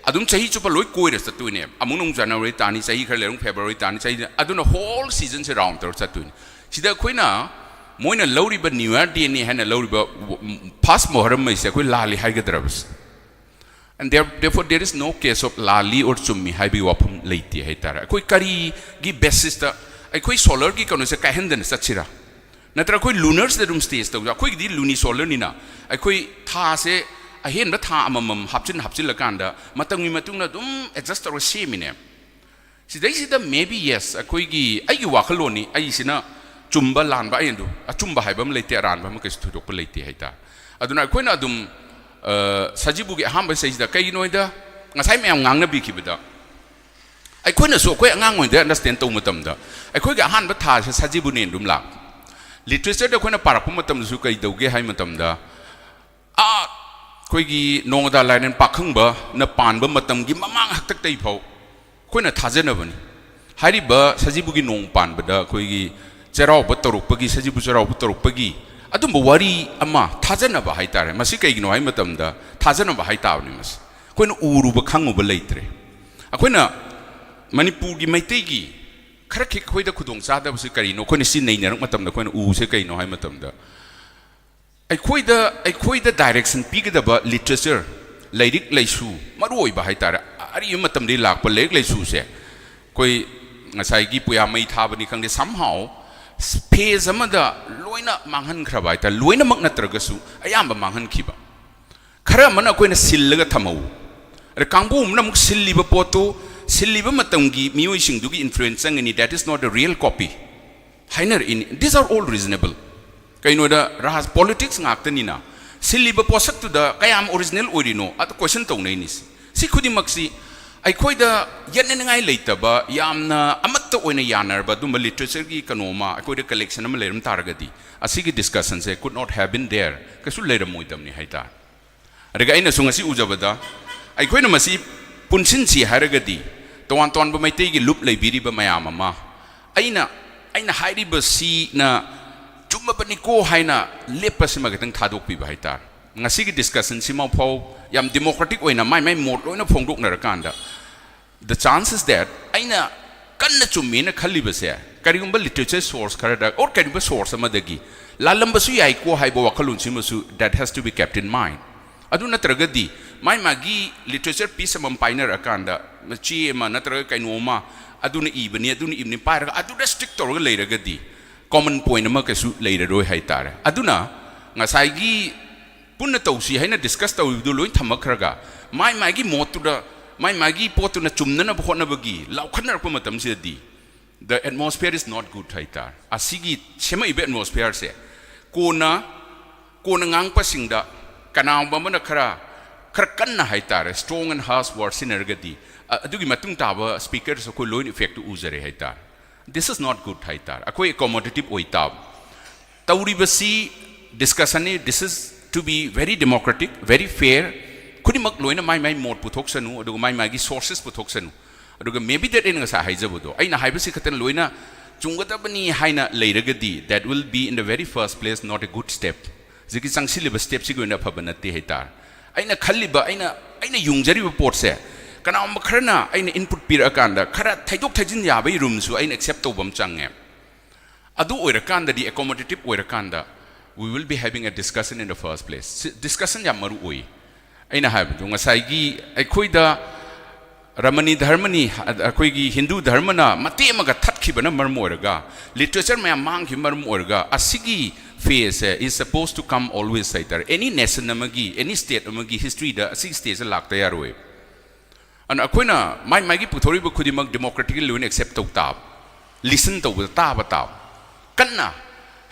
ꯑꯗꯨꯝ ꯆꯍꯤ ꯆꯨꯞꯄ ꯂꯣꯏ ꯀꯣꯏꯔ ꯆꯠꯇꯣꯏꯅꯦ꯫ ꯑꯃꯨꯛ ꯅꯨꯡ ꯖꯅꯋꯥꯔꯤ ꯇꯥꯅꯤ, ꯆꯍꯤ ꯈꯔ ꯂꯩꯔ ꯑꯃꯨꯛ ꯐꯦꯕ꯭ꯔꯨꯋꯥꯔꯤ ꯇꯥꯅꯤ, ꯆꯍꯤ, ꯑꯗꯨꯅ ꯍꯣꯜ ꯁꯤꯖꯟꯁꯦ ꯔꯥꯎꯟ ꯇꯧꯔ ꯆꯠꯇꯣꯏꯅꯤ꯫ ꯁꯤꯗ ꯑꯩꯈꯣꯏꯅ ꯃꯣꯏꯅ ꯂꯧꯔꯤꯕ ꯅ꯭ꯌꯨ ꯏꯌꯔ ꯗꯦꯅꯤ ꯍꯥꯏꯅ ꯂꯧꯔꯤꯕ ꯐꯥꯔꯁ ꯃꯣꯍꯔꯝ ꯍꯥꯏꯁꯦ ꯑꯩꯈꯣꯏ ꯂꯥꯜꯂꯤ ꯍꯥꯏꯒꯗ꯭ꯔꯕꯁꯦ? And there, therefore, there is no case of ꯂꯥꯜꯂꯤ or ꯆꯨꯝꯃꯤ ꯍꯥꯏꯕꯒꯤ ꯋꯥꯐꯝ ꯂꯩꯇꯦ ꯍꯥꯏꯇꯥꯔꯦ꯫ ꯑꯩꯈꯣꯏ ꯀꯔꯤꯒꯤ ꯕꯦꯁꯤꯁꯇ ꯑꯩꯈꯣꯏ ꯁꯣꯂꯔꯒꯤ ꯀꯩꯅꯣꯁꯦ ꯀꯥꯏꯍꯟꯗꯅ ꯆꯠꯁꯤꯔꯥ? ꯅꯠꯇ꯭ꯔꯒ ꯑꯩꯈꯣꯏ ꯂꯨꯅꯔꯁꯤꯗ ꯑꯗꯨꯝ ꯁ꯭ꯇꯦꯖ ꯇꯧꯁꯤꯔꯥ? ꯑꯩꯈꯣꯏꯒꯤꯗꯤ ꯂꯨꯅꯤ ꯁꯣꯂꯔꯅꯤꯅ ꯑꯩꯈꯣꯏ ꯊꯥꯁꯦ ꯑꯍꯦꯟꯕ ꯊꯥ ꯑꯃꯃꯝ ꯍꯥꯞꯆꯤꯟ ꯍꯥꯞꯆꯤꯜꯂꯀꯥꯟꯗ ꯃꯇꯝꯒꯤ ꯃꯇꯨꯡ ꯏꯟꯅ ꯑꯗꯨꯝ ꯑꯦꯗꯖꯁ ꯇꯧꯔꯒ ꯁꯦꯝꯃꯤꯅꯦ꯫ ꯁꯤꯗꯩꯁꯤꯗ maybe yes, ꯑꯩꯈꯣꯏꯒꯤ, ꯑꯩꯒꯤ ꯋꯥꯈꯜꯂꯣꯟꯅꯤ, ꯑꯩꯁꯤꯅ ꯆꯨꯝꯕ ꯂꯥꯟꯕ ꯑꯩ ꯑꯗꯨ, ꯑꯆꯨꯝꯕ ꯍꯥꯏꯕ ꯑꯃ ꯂꯩꯇꯦ, ꯑꯔꯥꯟꯕ ꯑꯃ ꯀꯩꯁꯨ ꯊꯣꯏꯗꯣꯛꯄ ꯂꯩꯇꯦ ꯍꯥꯏꯇꯥꯔꯦ꯫ ꯑꯗꯨꯅ ꯑꯩꯈꯣꯏꯅ ꯑꯗꯨꯝ, ꯑ, ꯁꯖꯤꯕꯨꯒꯤ ꯑꯍꯥꯟꯕ ꯆꯍꯤꯁꯤꯗ, ꯀꯩꯒꯤꯅꯣ ꯍꯥꯏꯗ ꯉꯁꯥꯏ ꯃꯌꯥꯝ ꯉꯥꯡꯅꯕꯤꯈꯤꯕꯗ, ꯑꯩꯈꯣꯏꯅꯁꯨ ꯑꯩꯈꯣꯏ ꯑꯉꯥꯡ ꯑꯣꯏꯔꯤꯉꯩꯗ ꯑꯟꯗꯔꯁ꯭ꯇꯦꯟ ꯇꯧꯕ ꯃꯇꯝꯗ ꯑꯩꯈꯣꯏꯒꯤ ꯑꯍꯥꯟꯕ ꯊꯥꯁꯦ ꯁꯖꯤꯕꯨꯅꯦꯅ ꯑꯗꯨꯝ ꯂꯥꯛꯄ꯫ ꯂꯤꯇꯔꯦꯆꯔꯗ ꯑꯩꯈꯣꯏꯅ ꯄꯥꯔꯛꯄ ꯃꯇꯝꯗꯁꯨ ꯀꯩ ꯇꯧꯒꯦ ꯍꯥꯏ ꯃꯇꯝꯗ, ꯑꯥ, ꯑꯩꯈꯣꯏꯒꯤ ꯅꯣꯡꯉꯥꯟ ꯂꯥꯏꯔꯦꯟ ꯄꯥꯈꯪꯕꯅ ꯄꯥꯟꯕ ꯃꯇꯝꯒꯤ ꯃꯃꯥꯡ ꯍꯥꯛꯇꯛꯇꯒꯤ ꯐꯥꯎ ꯑꯩꯈꯣꯏꯅ ꯊꯥꯖꯅꯕꯅꯤ꯫ ꯍꯥꯏꯔꯤꯕ ꯁꯖꯤꯕꯨꯒꯤ ꯅꯣꯡ ꯄꯥꯟꯕꯗ ꯑꯩꯈꯣꯏꯒꯤ ꯆꯩꯔꯥꯎꯕ ꯇꯧꯔꯛꯄꯒꯤ, ꯁꯖꯤꯕꯨ ꯆꯩꯔꯥꯎꯕ ꯇꯧꯔꯛꯄꯒꯤ ꯑꯗꯨꯝꯕ ꯋꯥꯔꯤ ꯑꯃ, ꯊꯥꯖꯅꯕ ꯍꯥꯏꯇꯥꯔꯦ꯫ ꯃꯁꯤ ꯀꯩꯒꯤꯅꯣ ꯍꯥꯏ ꯃꯇꯝꯗ ꯊꯥꯖꯅꯕ ꯍꯥꯏꯇꯥꯕꯅꯤ꯫ ꯃꯁꯤ ꯑꯩꯈꯣꯏꯅ ꯎꯔꯨꯕ ꯈꯪꯉꯨꯕ ꯂꯩꯇ꯭ꯔꯦ꯫ ꯑꯩꯈꯣꯏꯅ ꯃꯅꯤꯄꯨꯔꯒꯤ ꯃꯩꯇꯩꯒꯤ ꯈꯔ ꯈꯤꯛ ꯑꯩꯈꯣꯏꯗ ꯈꯨꯗꯣꯡ ꯆꯥꯗꯕꯁꯤ ꯀꯔꯤꯅꯣ? ꯑꯩꯈꯣꯏꯅ ꯁꯤ ꯅꯩꯅꯔꯛ ꯃꯇꯝꯗ ꯑꯩꯈꯣꯏꯅ ꯎꯁꯦ ꯀꯩꯅꯣ ꯍꯥꯏ ꯃꯇꯝꯗ, ꯑꯩꯈꯣꯏꯗ ꯑꯩꯈꯣꯏꯗ ꯗꯥꯏꯔꯦꯛꯁꯟ ꯄꯤꯒꯗꯕ ꯂꯤꯇꯔꯦꯆꯔ, ꯂꯥꯏꯔꯤꯛ ꯂꯥꯏꯁꯨ, ꯃꯔꯨ ꯑꯣꯏꯕ ꯍꯥꯏꯇꯥꯔꯦ, ꯑꯔꯤꯕ ꯃꯇꯝꯗꯒꯤ ꯂꯥꯛꯄ ꯂꯥꯏꯔꯤꯛ ꯂꯥꯏꯁꯨꯁꯦ ꯑꯩꯈꯣꯏ ꯉꯁꯥꯏꯒꯤ ꯄꯨꯌꯥ ꯃꯩ ꯊꯥꯕꯅꯤ ꯈꯪꯗꯦ, somehow ꯐꯦꯖ ꯑꯃꯗ ꯂꯣꯏꯅ ꯃꯥꯡꯍꯟꯈ꯭ꯔꯕ ꯍꯥꯏꯇꯥꯔꯦ, ꯂꯣꯏꯅꯃꯛ ꯅꯠꯇ꯭ꯔꯒꯁꯨ ꯑꯌꯥꯝꯕ ꯃꯥꯡꯍꯟꯈꯤꯕ꯫ ꯈꯔ ꯑꯃꯅ ꯑꯩꯈꯣꯏꯅ ꯁꯤꯜꯂꯒ ꯊꯝꯍꯧ꯫ ꯑꯗ ꯀꯥꯡꯕꯨ ꯑꯃꯅ ꯑꯃꯨꯛ ꯁꯤꯜꯂꯤꯕ ꯄꯣꯠꯇꯨ, ꯁꯤꯜꯂꯤꯕ ꯃꯇꯝꯒꯤ ꯃꯤꯑꯣꯏꯁꯤꯡꯗꯨꯒꯤ influence ꯆꯪꯒꯅꯤ, that is not a real copy ꯍꯥꯏꯅꯔꯛꯏꯅꯤ꯫ These are all reasonable꯫ ꯀꯩꯅꯣꯗ ꯔꯥꯖ ꯄꯣꯂꯤꯇꯤꯛꯁ ꯉꯥꯛꯇꯅꯤꯅ, ꯁꯤꯜꯂꯤꯕ ꯄꯣꯠꯁꯛꯇꯨꯗ ꯀꯌꯥꯝ ꯑꯣꯔꯤꯖꯤꯅꯦꯜ ꯑꯣꯏꯔꯤꯅꯣ ꯑꯗꯨ ꯀꯣꯏꯁꯟ ꯇꯧꯅꯩꯅꯤ꯫ ꯁꯤ ꯁꯤ ꯈꯨꯗꯤꯡꯃꯛꯁꯤ ꯑꯩꯈꯣꯏꯗ ꯌꯦꯠꯅꯅꯤꯡꯉꯥꯏ ꯂꯩꯇꯕ, ꯌꯥꯝꯅ ꯑꯃꯠꯇ ꯑꯣꯏꯅ ꯌꯥꯅꯔꯕ ꯑꯗꯨꯝꯕ ꯂꯤꯇꯔꯦꯆꯔꯒꯤ ꯀꯩꯅꯣ ꯑꯃ ꯑꯩꯈꯣꯏꯗ ꯀꯂꯦꯛꯁꯟ ꯑꯃ ꯂꯩꯔꯝ ꯇꯥꯔꯒꯗꯤ, ꯑꯁꯤꯒꯤ ꯗꯤꯁꯀꯁꯟꯁꯦ could not have been there, ꯀꯩꯁꯨ ꯂꯩꯔꯝꯃꯣꯏꯗꯕꯅꯤ ꯍꯥꯏꯇꯥꯔꯦ꯫ ꯑꯗꯨꯒ ꯑꯩꯅꯁꯨ ꯉꯁꯤ ꯎꯖꯕꯗ, ꯑꯩꯈꯣꯏꯅ ꯃꯁꯤ ꯄꯨꯟꯁꯤꯟꯁꯤ ꯍꯥꯏꯔꯒꯗꯤ, ꯇꯣꯉꯥꯟ ꯇꯣꯉꯥꯟꯕ ꯃꯩꯇꯩꯒꯤ ꯂꯨꯞ ꯂꯩꯕꯤꯔꯤꯕ ꯃꯌꯥꯝ ꯑꯃ, ꯑꯩꯅ ꯑꯩꯅ ꯍꯥꯏꯔꯤꯕꯁꯤꯅ ꯆꯨꯝꯃꯕꯅꯤꯀꯣ ꯍꯥꯏꯅ ꯂꯦꯞꯄꯁꯤꯃ ꯈꯤꯇꯪ ꯊꯥꯗꯣꯛꯄꯤꯕ ꯍꯥꯏꯇꯥꯔꯦ꯫ ꯉꯁꯤꯒꯤ ꯗꯤꯁꯀꯁꯟꯁꯤꯃ ꯐꯥꯎ ꯌꯥꯝ ꯗꯦꯃꯣꯀ꯭ꯔꯦꯇꯤꯛ ꯑꯣꯏꯅ ꯃꯥꯏ ꯃꯥꯏ ꯃꯣꯠ ꯂꯣꯏꯅ ꯐꯣꯡꯗꯣꯛꯅꯔꯀꯥꯟꯗ, the chances that ꯑꯩꯅ ꯀꯟꯅ ꯆꯨꯝꯃꯦꯅ ꯈꯜꯂꯤꯕꯁꯦ ꯀꯔꯤꯒꯨꯝꯕ ꯂꯤꯇꯔꯦꯆꯔ ꯁꯣꯔꯁ ꯈꯔꯗ or ꯀꯔꯤꯒꯨꯝꯕ ꯁꯣꯔꯁ ꯑꯃꯗꯒꯤ ꯂꯥꯜꯂꯝꯕꯁꯨ ꯌꯥꯏꯀꯣ ꯍꯥꯏꯕ ꯋꯥꯈꯜꯂꯣꯟꯁꯤꯃꯁꯨ, that has to be kept in mind꯫ ꯑꯗꯨ ꯅꯠꯇ꯭ꯔꯒꯗꯤ ꯃꯥꯏ ꯃꯥꯒꯤ ꯂꯤꯇꯔꯦꯆꯔ ꯄꯤꯁ ꯑꯃ ꯄꯥꯏꯅꯔꯛꯑꯀꯥꯟꯗ, ꯆꯦ ꯑꯃ ꯅꯠꯇ꯭ꯔꯒ ꯀꯩꯅꯣ ꯑꯃ, ꯑꯗꯨꯅ ꯏꯕꯅꯤ, ꯑꯗꯨꯅ ꯏꯕꯅꯤ ꯄꯥꯏꯔꯒ ꯑꯗꯨꯗ ꯁ꯭ꯇꯤꯛ ꯇꯧꯔꯒ ꯂꯩꯔꯒꯗꯤ ꯀꯣꯃꯟ ꯄꯣꯏꯟ ꯑꯃ ꯀꯩꯁꯨ ꯂꯩꯔꯔꯣꯏ ꯍꯥꯏꯇꯥꯔꯦ꯫ ꯑꯗꯨꯅ ꯉꯁꯥꯏꯒꯤ ꯄꯨꯟꯅ ꯇꯧꯁꯤ ꯍꯥꯏꯅ ꯗꯤꯁꯀꯁ ꯇꯧꯔꯤꯕꯗꯨ ꯂꯣꯏ ꯊꯝꯃꯛꯈ꯭ꯔꯒ, ꯃꯥꯏ ꯃꯥꯒꯤ ꯃꯣꯠꯇꯨꯗ, ꯃꯥꯏ ꯃꯥꯒꯤ ꯄꯣꯠꯇꯨꯅ ꯆꯨꯝꯅꯅꯕ ꯍꯣꯠꯅꯕꯒꯤ ꯂꯥꯎꯈꯠꯅꯔꯛꯄ ꯃꯇꯝꯁꯤꯗꯗꯤ, the atmosphere is not good ꯍꯥꯏꯇꯥꯔꯦ꯫ ꯑꯁꯤꯒꯤ ꯁꯦꯝꯃꯛꯏꯕ ꯑꯦꯠꯃꯣꯁꯐꯤꯌꯔꯁꯦ ꯀꯣꯟꯅ, ꯀꯣꯟꯅ ꯉꯥꯡꯉꯛꯄꯁꯤꯡꯗ ꯀꯅꯥꯒꯨꯝꯕ ꯑꯃꯅ ꯈꯔ, ꯈꯔ ꯀꯟꯅ ꯍꯥꯏꯇꯥꯔꯦ, strong and harsh word ꯁꯤꯖꯤꯟꯅꯔꯒꯗꯤ, ꯑ-, ꯑꯗꯨꯒꯤ ꯃꯇꯨꯡ ꯇꯥꯕ ꯁ꯭ꯄꯤꯀꯔꯁꯨ ꯑꯩꯈꯣꯏ ꯂꯣꯏꯅ ꯏꯐꯦꯛꯇꯨ ꯎꯖꯔꯦ ꯍꯥꯏꯇꯥꯔꯦ꯫ This is not good ꯍꯥꯏꯇꯥꯔꯦ꯫ ꯑꯩꯈꯣꯏ ꯑꯦꯀꯣꯃꯣꯗꯦꯇꯤꯞ ꯑꯣꯏ ꯇꯥꯕ꯫ ꯇꯧꯔꯤꯕꯁꯤ ꯗꯤꯁꯀꯁꯟꯅꯤ, this is to be very democratic, very fair꯫ ꯈꯨꯗꯤꯡꯃꯛ ꯂꯣꯏꯅ ꯃꯥꯏ ꯃꯥꯏ ꯃꯣꯠ ꯄꯨꯊꯣꯛꯁꯅꯨ, ꯑꯗꯨꯒ ꯃꯥꯏ ꯃꯥꯒꯤ ꯁꯣꯔꯁꯦꯁ ꯄꯨꯊꯣꯛꯁꯅꯨ꯫ ꯑꯗꯨꯒ maybe that ꯑꯩꯅ ꯉꯁꯥꯏ ꯍꯥꯏꯖꯕꯗꯣ, ꯑꯩꯅ ꯍꯥꯏꯕꯁꯤ ꯈꯛꯇꯅ ꯂꯣꯏꯅ ꯆꯨꯝꯒꯗꯕꯅꯤ ꯍꯥꯏꯅ ꯂꯩꯔꯒꯗꯤ, that will be in the very first place not a good step꯫ ꯍꯧꯖꯤꯛꯀꯤ ꯆꯪꯁꯤꯜꯂꯤꯕ ꯁ꯭ꯇꯦꯞꯁꯤꯒꯤ ꯑꯣꯏꯅ ꯑꯐꯕ ꯅꯠꯇꯦ ꯍꯥꯏꯇꯥꯔꯦ꯫ ꯑꯩꯅ ꯈꯜꯂꯤꯕ, ꯑꯩꯅ, ꯑꯩꯅ ꯌꯨꯡꯖꯔꯤꯕ ꯄꯣꯠꯁꯦ ꯀꯅꯥꯒꯨꯝꯕ ꯈꯔꯅ ꯑꯩꯅ ꯏꯟꯄꯨꯠ ꯄꯤꯔꯛꯑꯀꯥꯟꯗ ꯈꯔ ꯊꯩꯗꯣꯛ ꯊꯩꯖꯤꯟ ꯌꯥꯕꯒꯤ ꯔꯨꯝꯁꯨ ꯑꯩꯅ ꯑꯦꯛꯁꯦꯞ ꯇꯧꯕ ꯑꯃ ꯆꯪꯉꯦ꯫ ꯑꯗꯨ ꯑꯣꯏꯔꯀꯥꯟꯗꯗꯤ, ꯑꯦꯀꯣꯃꯣꯗꯦꯇꯤꯞ ꯑꯣꯏꯔꯀꯥꯟꯗ, we will be having a discussion in the first place. Discussion ꯌꯥꯝ ꯃꯔꯨ ꯑꯣꯏ꯫ ꯑꯩꯅ ꯍꯥꯏꯕꯗꯨ ꯉꯁꯥꯏꯒꯤ ꯑꯩꯈꯣꯏꯗ ꯔꯃꯅꯤ ꯙꯔꯃꯅꯤ, ꯑꯩꯈꯣꯏꯒꯤ ꯍꯤꯟꯗꯨ ꯙꯔꯃꯅ ꯃꯇꯦꯛ ꯑꯃꯒ ꯊꯠꯈꯤꯕꯅ ꯃꯔꯝ ꯑꯣꯏꯔꯒ, ꯂꯤꯇꯔꯦꯆꯔ ꯃꯌꯥꯝ ꯃꯥꯡꯈꯤꯕ ꯃꯔꯝ ꯑꯣꯏꯔꯒ, ꯑꯁꯤꯒꯤ ꯐꯦꯁꯁꯦ is supposed to come always ꯍꯥꯏꯇꯥꯔꯦ꯫ ꯑꯦꯅꯤ ꯅꯦꯁꯟ ꯑꯃꯒꯤ, ꯑꯦꯅꯤ ꯁ꯭ꯇꯦꯠ ꯑꯃꯒꯤ ꯍꯤꯁꯇ꯭ꯔꯤꯗ ꯑꯁꯤꯒꯤ ꯁ꯭ꯇꯦꯖꯁꯦ ꯂꯥꯛꯇ ꯌꯥꯔꯣꯏ꯫ ꯑꯗꯨꯅ ꯑꯩꯈꯣꯏꯅ ꯃꯥꯏ ꯃꯥꯏꯒꯤ ꯄꯨꯊꯣꯔꯛꯏꯕ ꯈꯨꯗꯤꯡꯃꯛ ꯗꯦꯃꯣꯀ꯭ꯔꯦꯇꯤꯀꯦꯜ ꯂꯣꯏꯅ ꯑꯦꯛꯁꯦꯞ ꯇꯧ ꯇꯥꯕ, ꯂꯤꯁꯟ ꯇꯧꯕꯗ ꯇꯥꯕ ꯇꯥꯕ꯫ ꯀꯟꯅ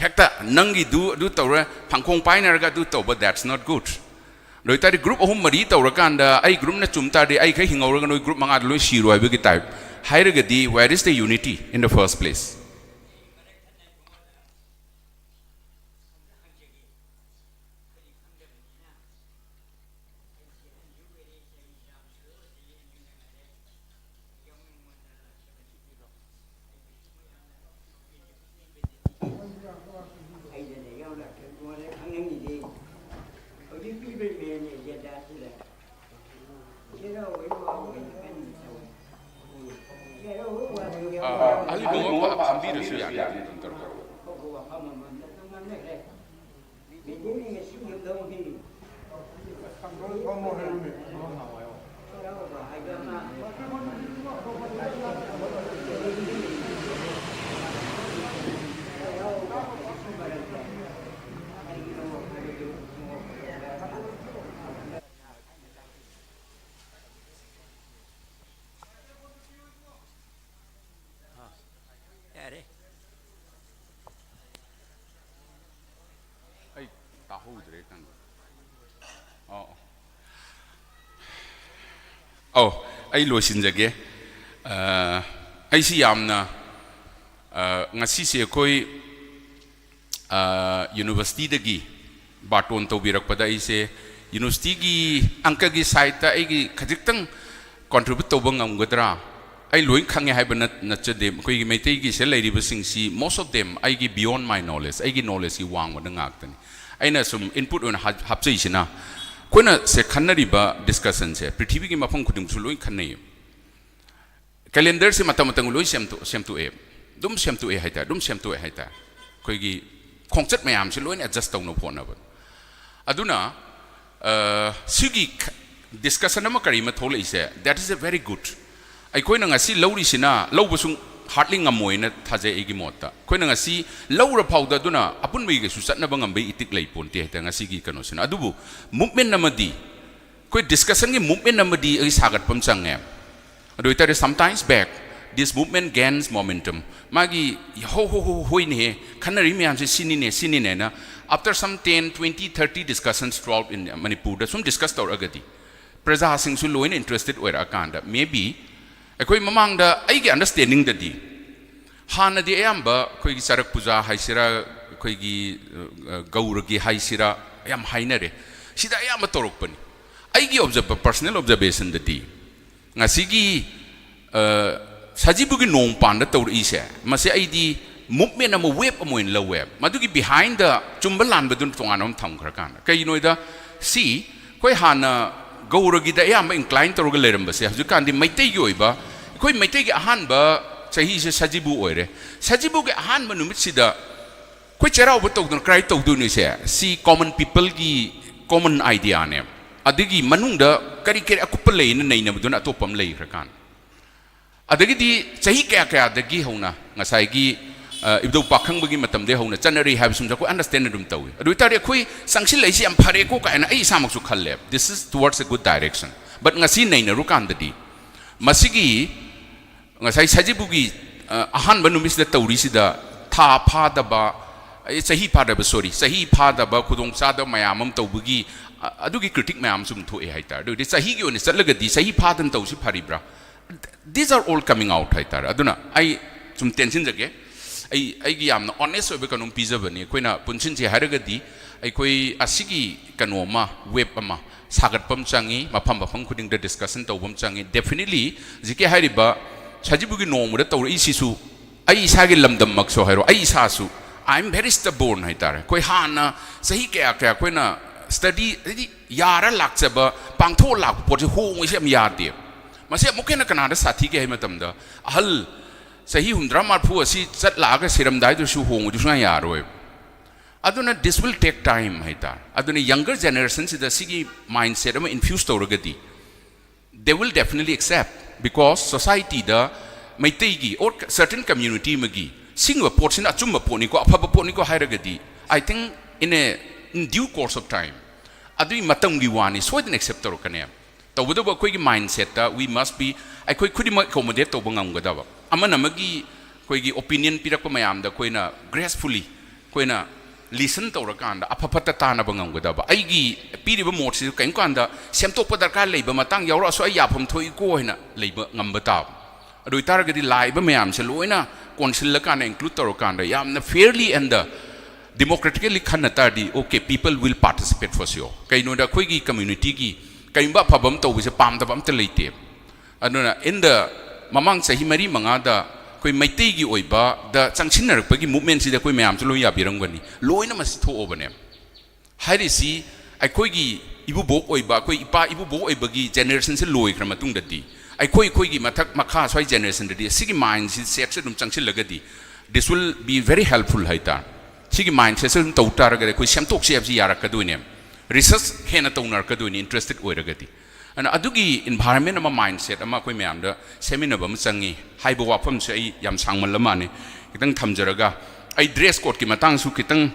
ꯍꯦꯛꯇ ꯅꯪꯒꯤꯗꯨ ꯑꯗꯨ ꯇꯧꯔꯦ, ꯐꯥꯡꯈꯣꯡ ꯄꯥꯏꯅꯔꯒ ꯑꯗꯨ ꯇꯧꯕ, that's not good꯫ ꯑꯗꯨ ꯑꯣꯏꯇꯥꯔꯗꯤ ꯒ꯭ꯔꯨꯞ ꯑꯍꯨꯝ ꯃꯔꯤ ꯇꯧꯔꯀꯥꯟꯗ ꯑꯩ ꯒ꯭ꯔꯨꯞꯅ ꯆꯨꯝ ꯇꯥꯔꯗꯤ ꯑꯩ ꯈꯔ ꯍꯤꯡꯍꯧꯔꯒ ꯅꯣꯏ ꯒ꯭ꯔꯨꯞ ꯃꯉꯥꯗ ꯂꯣꯏ ꯁꯤꯔꯣ ꯍꯥꯏꯕꯒꯤ ꯇꯥꯏꯞ ꯍꯥꯏꯔꯒꯗꯤ, where is the unity in the first place? ꯑꯥ, ꯑꯍꯜ ꯏꯕꯨꯡꯉꯣ ꯐꯝꯕꯤꯔꯁꯨ ꯌꯥꯅꯤ, ꯑꯗꯨꯝ ꯇꯧꯔꯣ꯫ ꯌꯥꯔꯦ꯫ ꯑꯩ ꯇꯥꯍꯧꯗ꯭ꯔꯦ ꯈꯪꯗꯦ꯫ ꯑꯣ, ꯑꯣ꯫ ꯑꯧ, ꯑꯩ ꯂꯣꯏꯁꯤꯟꯖꯒꯦ꯫ ꯑ, ꯑꯩꯁꯤ ꯌꯥꯝꯅ, ꯑ, ꯉꯁꯤꯁꯦ ꯑꯩꯈꯣꯏ, ꯑ, ꯌꯨꯅꯤꯚꯔꯁꯤꯇꯤꯗꯒꯤ ꯕꯥꯔꯇꯣꯟ ꯇꯧꯕꯤꯔꯛꯄꯗ ꯑꯩꯁꯦ ꯌꯨꯅꯤꯚꯔꯁꯤꯇꯤꯒꯤ ꯑꯪꯀꯒꯤ ꯁꯥꯏꯠꯇ ꯑꯩꯒꯤ ꯈꯖꯤꯛꯇꯪ ꯀꯣꯟꯇ꯭ꯔꯤꯕ꯭ꯌꯨꯠ ꯇꯧꯕ ꯉꯝꯒꯗ꯭ꯔꯥ? ꯑꯩ ꯂꯣꯏ ꯈꯪꯉꯦ ꯍꯥꯏꯕ ꯅꯠ-, ꯅꯠꯆꯗꯦ꯫ ꯑꯩꯈꯣꯏꯒꯤ ꯃꯩꯇꯩꯒꯤꯁꯦ ꯂꯩꯔꯤꯕꯁꯤꯡꯁꯤ, most of them, ꯑꯩꯒꯤ beyond my knowledge, ꯑꯩꯒꯤ ꯅꯣꯂꯦꯖꯀꯤ ꯋꯥꯡꯃꯗ ꯉꯥꯛꯇꯅꯤ꯫ ꯑꯩꯅ ꯁꯨꯝ ꯏꯟꯄꯨꯠ ꯑꯣꯏꯅ ꯍꯥ-, ꯍꯥꯞꯆꯩꯁꯤꯅ, ꯑꯩꯈꯣꯏꯅ ꯁꯦ ꯈꯟꯅꯔꯤꯕ ꯗꯤꯁꯀꯁꯟꯁꯦ ꯄ꯭ꯔꯤꯊꯤꯕꯤꯒꯤ ꯃꯐꯝ ꯈꯨꯗꯤꯡꯃꯛꯁꯨ ꯂꯣꯏ ꯈꯟꯅꯩꯌꯦꯕ꯫ ꯀꯦꯂꯦꯟꯗꯔꯁꯦ ꯃꯇꯝ ꯃꯇꯝꯒꯤ ꯂꯣꯏ ꯁꯦꯝꯗꯣꯛ-, ꯁꯦꯝꯗꯣꯛꯑꯦ꯫ ꯑꯗꯨꯝ ꯁꯦꯝꯗꯣꯛꯑꯦ ꯍꯥꯏꯇꯥꯔꯦ, ꯑꯗꯨꯝ ꯁꯦꯝꯗꯣꯛꯑꯦ ꯍꯥꯏꯇꯥꯔꯦ꯫ ꯑꯩꯈꯣꯏꯒꯤ ꯈꯣꯡꯆꯠ ꯃꯌꯥꯝꯁꯤ ꯂꯣꯏꯅ ꯑꯦꯗꯖꯁ ꯇꯧꯅꯕ ꯍꯣꯠꯅꯕ꯫ ꯑꯗꯨꯅ ꯁꯤꯒꯤ ꯗꯤꯁꯀꯁꯟ ꯑꯃ ꯀꯔꯤ ꯑꯃ ꯊꯣꯛꯂꯛꯏꯁꯦ, that is a very good. ꯑꯩꯈꯣꯏꯅ ꯉꯁꯤ ꯂꯧꯔꯤꯁꯤꯅ ꯂꯧꯕꯁꯨ ꯍꯥꯔꯠꯂꯤ ꯉꯝꯃꯣꯏꯅ ꯊꯥꯖꯩ ꯑꯩꯒꯤ ꯃꯣꯠꯇ꯫ ꯑꯩꯈꯣꯏꯅ ꯉꯁꯤ ꯂꯧꯔ ꯐꯥꯎꯗ ꯑꯗꯨꯅ ꯑꯄꯨꯟꯕꯒꯤ ꯀꯩꯁꯨ ꯆꯠꯅꯕ ꯉꯝꯕꯒꯤ ꯏꯇꯤꯛ ꯂꯩ ꯄꯣꯟꯇꯦ ꯍꯦꯛꯇ ꯉꯁꯤꯒꯤ ꯀꯩꯅꯣꯁꯤꯅ꯫ ꯑꯗꯨꯕꯨ ꯃꯨꯞꯃꯦꯟ ꯑꯃꯗꯤ, ꯑꯩꯈꯣꯏ ꯗꯤꯁꯀꯁꯟꯒꯤ ꯃꯨꯞꯃꯦꯟ ꯑꯃꯗꯤ ꯑꯩ ꯁꯥꯒꯠꯄ ꯑꯃ ꯆꯪꯉꯦ꯫ ꯑꯗꯨ ꯑꯣꯏꯇꯥꯔꯗꯤ, sometimes back, this movement gains momentum. ꯃꯥꯒꯤ ꯍꯣ ꯍꯣ ꯍꯣ ꯍꯣꯏꯅꯦꯍꯦ, ꯈꯟꯅꯔꯤ ꯃꯌꯥꯝꯁꯦ ꯁꯤꯅꯤꯅꯦ ꯁꯤꯅꯤꯅꯦꯅ, after some ten, twenty, thirty discussions throughout in ꯃꯅꯤꯄꯨꯔꯗ ꯁꯨꯝ ꯗꯤꯁꯀꯁ ꯇꯧꯔꯛꯑꯒꯗꯤ, ꯄ꯭ꯔꯖꯥꯁꯤꯡꯁꯨ ꯂꯣꯏꯅ ꯏꯟꯇꯔꯦꯁꯇꯦꯠ ꯑꯣꯏꯔꯛꯑꯀꯥꯟꯗ, ꯃꯦ ꯕꯤ ꯑꯩꯈꯣꯏ ꯃꯃꯥꯡꯗ ꯑꯩꯒꯤ ꯑꯟꯗꯔꯁꯇꯦꯟꯗꯤꯡꯗꯗꯤ, ꯍꯥꯟꯅꯗꯤ ꯑꯌꯥꯝꯕ ꯑꯩꯈꯣꯏꯒꯤ ꯆꯔꯛ ꯄꯨꯖꯥ ꯍꯥꯏꯁꯤꯔꯥ, ꯑꯩꯈꯣꯏꯒꯤ ꯒꯧꯔꯒꯤ ꯍꯥꯏꯁꯤꯔꯥ, ꯌꯥꯝ ꯍꯥꯏꯅꯔꯦ꯫ ꯁꯤꯗ ꯑꯌꯥꯝꯕ ꯇꯧꯔꯛꯄꯅꯤ꯫ ꯑꯩꯒꯤ ꯑꯣꯕꯖꯔꯕ ꯄꯔꯁꯅꯦꯜ ꯑꯣꯕꯖꯔꯕꯦꯁꯟꯗꯗꯤ, ꯉꯁꯤꯒꯤ ꯁꯖꯤꯕꯨꯒꯤ ꯅꯣꯡ ꯄꯥꯟꯗ ꯇꯧꯔꯛꯏꯁꯦ, ꯃꯁꯤ ꯑꯩꯗꯤ ꯃꯨꯞꯃꯦꯟ ꯑꯃ, ꯋꯦꯕ ꯑꯃ ꯑꯣꯏꯅ ꯂꯧꯋꯦ꯫ ꯃꯗꯨꯒꯤ ꯕꯤꯍꯥꯏꯟꯗ ꯆꯨꯝꯕ ꯂꯥꯟꯕꯗꯨꯅ ꯇꯣꯉꯥꯟꯅ ꯑꯃ ꯊꯝꯈ꯭ꯔꯀꯥꯟꯗ, ꯀꯩꯒꯤꯅꯣꯗ, ꯁꯤ ꯑꯩꯈꯣꯏ ꯍꯥꯟꯅ ꯒꯧꯔꯒꯤꯗ ꯑꯌꯥꯝꯕ ꯏꯟꯀ꯭ꯂꯥꯏꯟ ꯇꯧꯔꯒ ꯂꯩꯔꯝꯕꯁꯦ, ꯍꯧꯖꯤꯛꯀꯥꯟꯗꯤ ꯃꯩꯇꯩꯒꯤ ꯑꯣꯏꯕ, ꯑꯩꯈꯣꯏ ꯃꯩꯇꯩꯒꯤ ꯑꯍꯥꯟꯕ ꯆꯍꯤꯁꯦ ꯁꯖꯤꯕꯨ ꯑꯣꯏꯔꯦ꯫ ꯁꯖꯤꯕꯨꯒꯤ ꯑꯍꯥꯟꯕ ꯅꯨꯃꯤꯠꯁꯤꯗ ꯑꯩꯈꯣꯏ ꯆꯩꯔꯥꯎꯕ ꯇꯧꯗꯅ ꯀꯔꯥꯏ ꯇꯧꯗꯣꯏꯅꯣꯁꯦ, ꯁꯤ ꯀꯣꯃꯟ ꯄꯤꯄꯜꯒꯤ ꯀꯣꯃꯟ ꯑꯥꯏꯗꯤꯌꯥꯅꯦ꯫ ꯑꯗꯨꯒꯤ ꯃꯅꯨꯡꯗ ꯀꯔꯤ ꯀꯔꯤ ꯑꯀꯨꯞꯄ ꯂꯩꯅ ꯅꯩꯅꯕꯗꯨꯅ ꯑꯇꯣꯞꯄ ꯑꯃ ꯂꯩꯈ꯭ꯔꯀꯥꯟꯗ, ꯑꯗꯒꯤꯗꯤ ꯆꯍꯤ ꯀꯌꯥ ꯀꯌꯥꯗꯒꯤ ꯍꯧꯅ ꯉꯁꯥꯏꯒꯤ ꯏꯕꯨꯙꯧ ꯄꯥꯈꯪꯕꯒꯤ ꯃꯇꯝꯗꯒꯤ ꯍꯧꯅ ꯆꯠꯅꯔꯤ ꯍꯥꯏꯕꯁꯤꯃꯁꯨ ꯑꯩꯈꯣꯏ ꯑꯟꯗꯔꯁꯇꯦꯟ ꯑꯗꯨꯝ ꯇꯧꯏ꯫ ꯑꯗꯨ ꯑꯣꯏꯇꯥꯔꯗꯤ ꯑꯩꯈꯣꯏ ꯆꯪꯁꯤꯜꯂꯛꯏꯁꯤ ꯌꯥꯝ ꯐꯔꯦꯀꯣ ꯀꯥꯏꯅ ꯑꯩ ꯏꯁꯥꯃꯛꯁꯨ ꯈꯜꯂꯦ, this is towards a good direction. But ꯉꯁꯤ ꯅꯩꯅꯔꯨꯀꯥꯟꯗꯗꯤ, ꯃꯁꯤꯒꯤ ꯉꯁꯥꯏ ꯁꯖꯤꯕꯨꯒꯤ ꯑꯍꯥꯟꯕ ꯅꯨꯃꯤꯠꯁꯤꯗ ꯇꯧꯔꯤꯁꯤꯗ, ꯊꯥ ꯐꯥꯗꯕ, ꯆꯍꯤ ꯐꯥꯗꯕ, ꯁꯣꯔꯤ, ꯆꯍꯤ ꯐꯥꯗꯕ, ꯈꯨꯗꯣꯡꯆꯥꯗꯕ ꯃꯌꯥꯝ ꯑꯃ ꯇꯧꯕꯒꯤ ꯑꯗꯨꯒꯤ ꯀ꯭ꯔꯤꯇꯤꯛ ꯃꯌꯥꯝ ꯁꯨꯝ ꯊꯣꯛꯑꯦ ꯍꯥꯏꯇꯥꯔꯦ꯫ ꯑꯗꯨ ꯑꯣꯏꯔꯗꯤ ꯆꯍꯤꯒꯤ ꯑꯣꯏꯅ ꯆꯠꯂꯒꯗꯤ ꯆꯍꯤ ꯐꯥꯗꯅ ꯇꯧꯁꯤ ꯐꯔꯤꯕ꯭ꯔꯥ? These are all coming out ꯍꯥꯏꯇꯥꯔꯦ꯫ ꯑꯗꯨꯅ ꯑꯩ ꯁꯨꯝ ꯇꯦꯟꯁꯤꯟꯖꯒꯦ꯫ ꯑꯩ, ꯑꯩꯒꯤ ꯌꯥꯝꯅ ꯑꯣꯅꯦꯁ ꯑꯣꯏꯕ ꯀꯩꯅꯣꯝ ꯄꯤꯖꯕꯅꯤ꯫ ꯑꯩꯈꯣꯏꯅ ꯄꯨꯟꯁꯤꯟꯁꯦ ꯍꯥꯏꯔꯒꯗꯤ, ꯑꯩꯈꯣꯏ ꯑꯁꯤꯒꯤ ꯀꯩꯅꯣ ꯑꯃ, ꯋꯦꯕ ꯑꯃ ꯁꯥꯒꯠꯄ ꯑꯃ ꯆꯪꯉꯤ, ꯃꯐꯝ ꯃꯐꯝ ꯈꯨꯗꯤꯡꯗ ꯗꯤꯁꯀꯁꯟ ꯇꯧꯕ ꯑꯃ ꯆꯪꯉꯤ꯫ Definitely, ꯍꯧꯖꯤꯛꯀꯤ ꯍꯥꯏꯔꯤꯕ ꯁꯖꯤꯕꯨꯒꯤ ꯅꯣꯡꯃꯗ ꯇꯧꯔꯛꯏꯁꯤꯁꯨ, ꯑꯩ ꯏꯁꯥꯒꯤ ꯂꯝꯗꯝꯃꯛꯁꯨ ꯍꯥꯏꯔꯣ, ꯑꯩ ꯏꯁꯥꯁꯨ, I am very stubborn ꯍꯥꯏꯇꯥꯔꯦ꯫ ꯑꯩꯈꯣꯏ ꯍꯥꯟꯅ ꯆꯍꯤ ꯀꯌꯥ ꯀꯌꯥ ꯑꯩꯈꯣꯏꯅ ꯁ꯭ꯇꯗꯤ, ꯍꯥꯏꯗꯤ ꯌꯥꯔ ꯂꯥꯛꯆꯕ, ꯄꯥꯡꯊꯣꯛꯑ ꯂꯥꯛꯄ ꯄꯣꯠꯁꯦ ꯍꯣꯡꯉꯤꯁꯦ ꯌꯥꯝ ꯌꯥꯗꯦ꯫ ꯃꯁꯤ ꯑꯃꯨꯛꯀ ꯍꯦꯟꯅ ꯀꯅꯥꯗ ꯁꯥꯊꯤꯒꯦ ꯍꯥꯏꯕ ꯃꯇꯝꯗ, ꯑꯍꯜ ꯆꯍꯤ ꯍꯨꯝꯗ꯭ꯔꯥ ꯃꯔꯐꯨ ꯑꯁꯤ ꯆꯠꯂꯛꯑꯒ ꯁꯤꯔꯝꯗꯥꯏꯗꯨꯁꯨ ꯍꯣꯡꯕꯗꯨ ꯁꯨꯡꯌꯥ ꯌꯥꯔꯣꯏ꯫ ꯑꯗꯨꯅ this will take time ꯍꯥꯏꯇꯥꯔꯦ꯫ ꯑꯗꯨꯅ younger generation ꯁꯤꯗ ꯁꯤꯒꯤ mindset ꯑꯃ infuse ꯇꯧꯔꯒꯗꯤ, they will definitely accept, because society ꯗ ꯃꯩꯇꯩꯒꯤ or certain community ꯑꯃꯒꯤ ꯁꯤꯒꯨꯝꯕ ꯄꯣꯠꯁꯤꯅ ꯑꯆꯨꯝꯕ ꯄꯣꯠꯅꯤꯀꯣ, ꯑꯐꯕ ꯄꯣꯠꯅꯤꯀꯣ ꯍꯥꯏꯔꯒꯗꯤ, I think in a, in due course of time, ꯑꯗꯨꯒꯤ ꯃꯇꯝꯒꯤ ꯋꯥꯅꯤ, ꯁꯣꯏꯗꯅ accept ꯇꯧꯔꯛꯀꯅꯦꯕ꯫ ꯇꯧꯕꯇꯕꯨ ꯑꯩꯈꯣꯏꯒꯤ mindset ꯇ we must be, ꯑꯩꯈꯣꯏ ꯈꯨꯗꯤꯡꯃꯛ accommodate ꯇꯧꯕ ꯉꯝꯒꯗꯕ, ꯑꯃꯅ ꯑꯃꯒꯤ ꯑꯩꯈꯣꯏꯒꯤ opinion ꯄꯤꯔꯛꯄ ꯃꯌꯥꯝꯗ ꯑꯩꯈꯣꯏꯅ gracefully ꯑꯩꯈꯣꯏꯅ listen ꯇꯧꯔꯀꯥꯟꯗ ꯑꯐ ꯐꯠꯇ ꯇꯥꯟꯅꯕ ꯉꯝꯒꯗꯕ꯫ ꯑꯩꯒꯤ ꯄꯤꯔꯤꯕ ꯃꯣꯠꯁꯤꯁꯨ ꯀꯔꯤꯒꯨꯝꯕ ꯀꯥꯟꯗ ꯁꯦꯝꯗꯣꯛꯄ ꯗꯔꯀꯥꯔ ꯂꯩꯕ ꯃꯇꯥꯡ ꯌꯥꯎꯔꯛꯑꯁꯨ ꯑꯩ ꯌꯥꯐꯝ ꯊꯣꯛꯏꯀꯣ ꯍꯥꯏꯅ ꯂꯩꯕ ꯉꯝꯕ ꯇꯥꯕ꯫ ꯑꯗꯨ ꯑꯣꯏꯇꯥꯔꯒꯗꯤ ꯂꯥꯛꯏꯕ ꯃꯌꯥꯝꯁꯦ ꯂꯣꯏꯅ ꯀꯣꯟꯁꯤꯜꯂꯀꯥꯟꯗ, include ꯇꯧꯔꯀꯥꯟꯗ, ꯌꯥꯝꯅ fairly and democratically ꯈꯟꯅ ꯇꯥꯔꯗꯤ, okay, people will participate for sure꯫ ꯀꯩꯅꯣꯗ ꯑꯩꯈꯣꯏꯒꯤ community ꯒꯤ ꯀꯔꯤꯒꯨꯝꯕ ꯑꯐꯕ ꯑꯃ ꯇꯧꯕꯁꯦ ꯄꯥꯝꯗꯕ ꯑꯝꯇ ꯂꯩꯇꯦ꯫ ꯑꯗꯨꯅ in the ꯃꯃꯥꯡ ꯆꯍꯤ ꯃꯔꯤ ꯃꯉꯥꯗ ꯑꯩꯈꯣꯏ ꯃꯩꯇꯩꯒꯤ ꯑꯣꯏꯕꯗ ꯆꯪꯁꯤꯟꯅꯔꯛꯄꯒꯤ movement ꯁꯤꯗ ꯑꯩꯈꯣꯏ ꯃꯌꯥꯝꯁꯨ ꯂꯣꯏ ꯌꯥꯕꯤꯔꯝꯒꯅꯤ꯫ ꯂꯣꯏꯅ ꯃꯁꯤ ꯊꯣꯛꯑꯕꯅꯦ꯫ ꯍꯥꯏꯔꯤꯁꯤ ꯑꯩꯈꯣꯏꯒꯤ ꯏꯕꯨꯕꯣꯛ ꯑꯣꯏꯕ, ꯑꯩꯈꯣꯏ ꯏꯄꯥ ꯏꯕꯨꯕꯣꯛ ꯑꯣꯏꯕꯒꯤ generation ꯁꯦ ꯂꯣꯏꯈ꯭ꯔ ꯃꯇꯨꯡꯗꯗꯤ, ꯑꯩꯈꯣꯏ, ꯑꯩꯈꯣꯏꯒꯤ ꯃꯊꯛ ꯃꯈꯥ ꯁ꯭ꯋꯥꯏ generation ꯗꯗꯤ ꯁꯤꯒꯤ mindset ꯁꯦ ꯑꯗꯨꯝ ꯆꯪꯁꯤꯜꯂꯒꯗꯤ, this will be very helpful ꯍꯥꯏꯇꯥꯔꯦ꯫ ꯁꯤꯒꯤ mindset ꯁꯦ ꯑꯗꯨꯝ ꯇꯧ ꯇꯥꯔꯒꯗꯤ ꯑꯩꯈꯣꯏ ꯁꯦꯝꯗꯣꯛꯁꯤ ꯍꯥꯏꯕꯁꯤ ꯌꯥꯔꯛꯀꯗꯣꯏꯅꯦ꯫ Research ꯍꯦꯟꯅ ꯇꯧꯅꯔꯛꯀꯗꯣꯏꯅꯤ, interested ꯑꯣꯏꯔꯒꯗꯤ꯫ ꯑꯗꯨꯅ ꯑꯗꯨꯒꯤ environment ꯑꯃ, mindset ꯑꯃ ꯑꯩꯈꯣꯏ ꯃꯌꯥꯝꯗ ꯁꯦꯝꯃꯤꯟꯅꯕ ꯑꯃ ꯆꯪꯉꯤ ꯍꯥꯏꯕ ꯋꯥꯐꯝꯁꯦ ꯑꯩ ꯌꯥꯝ ꯁꯥꯡꯃꯜꯂ ꯃꯥꯜꯂꯦ꯫ ꯈꯤꯇꯪ ꯊꯝꯖꯔꯒ, ꯑꯩ dress code ꯀꯤ ꯃꯇꯥꯡꯁꯨ ꯈꯤꯇꯪ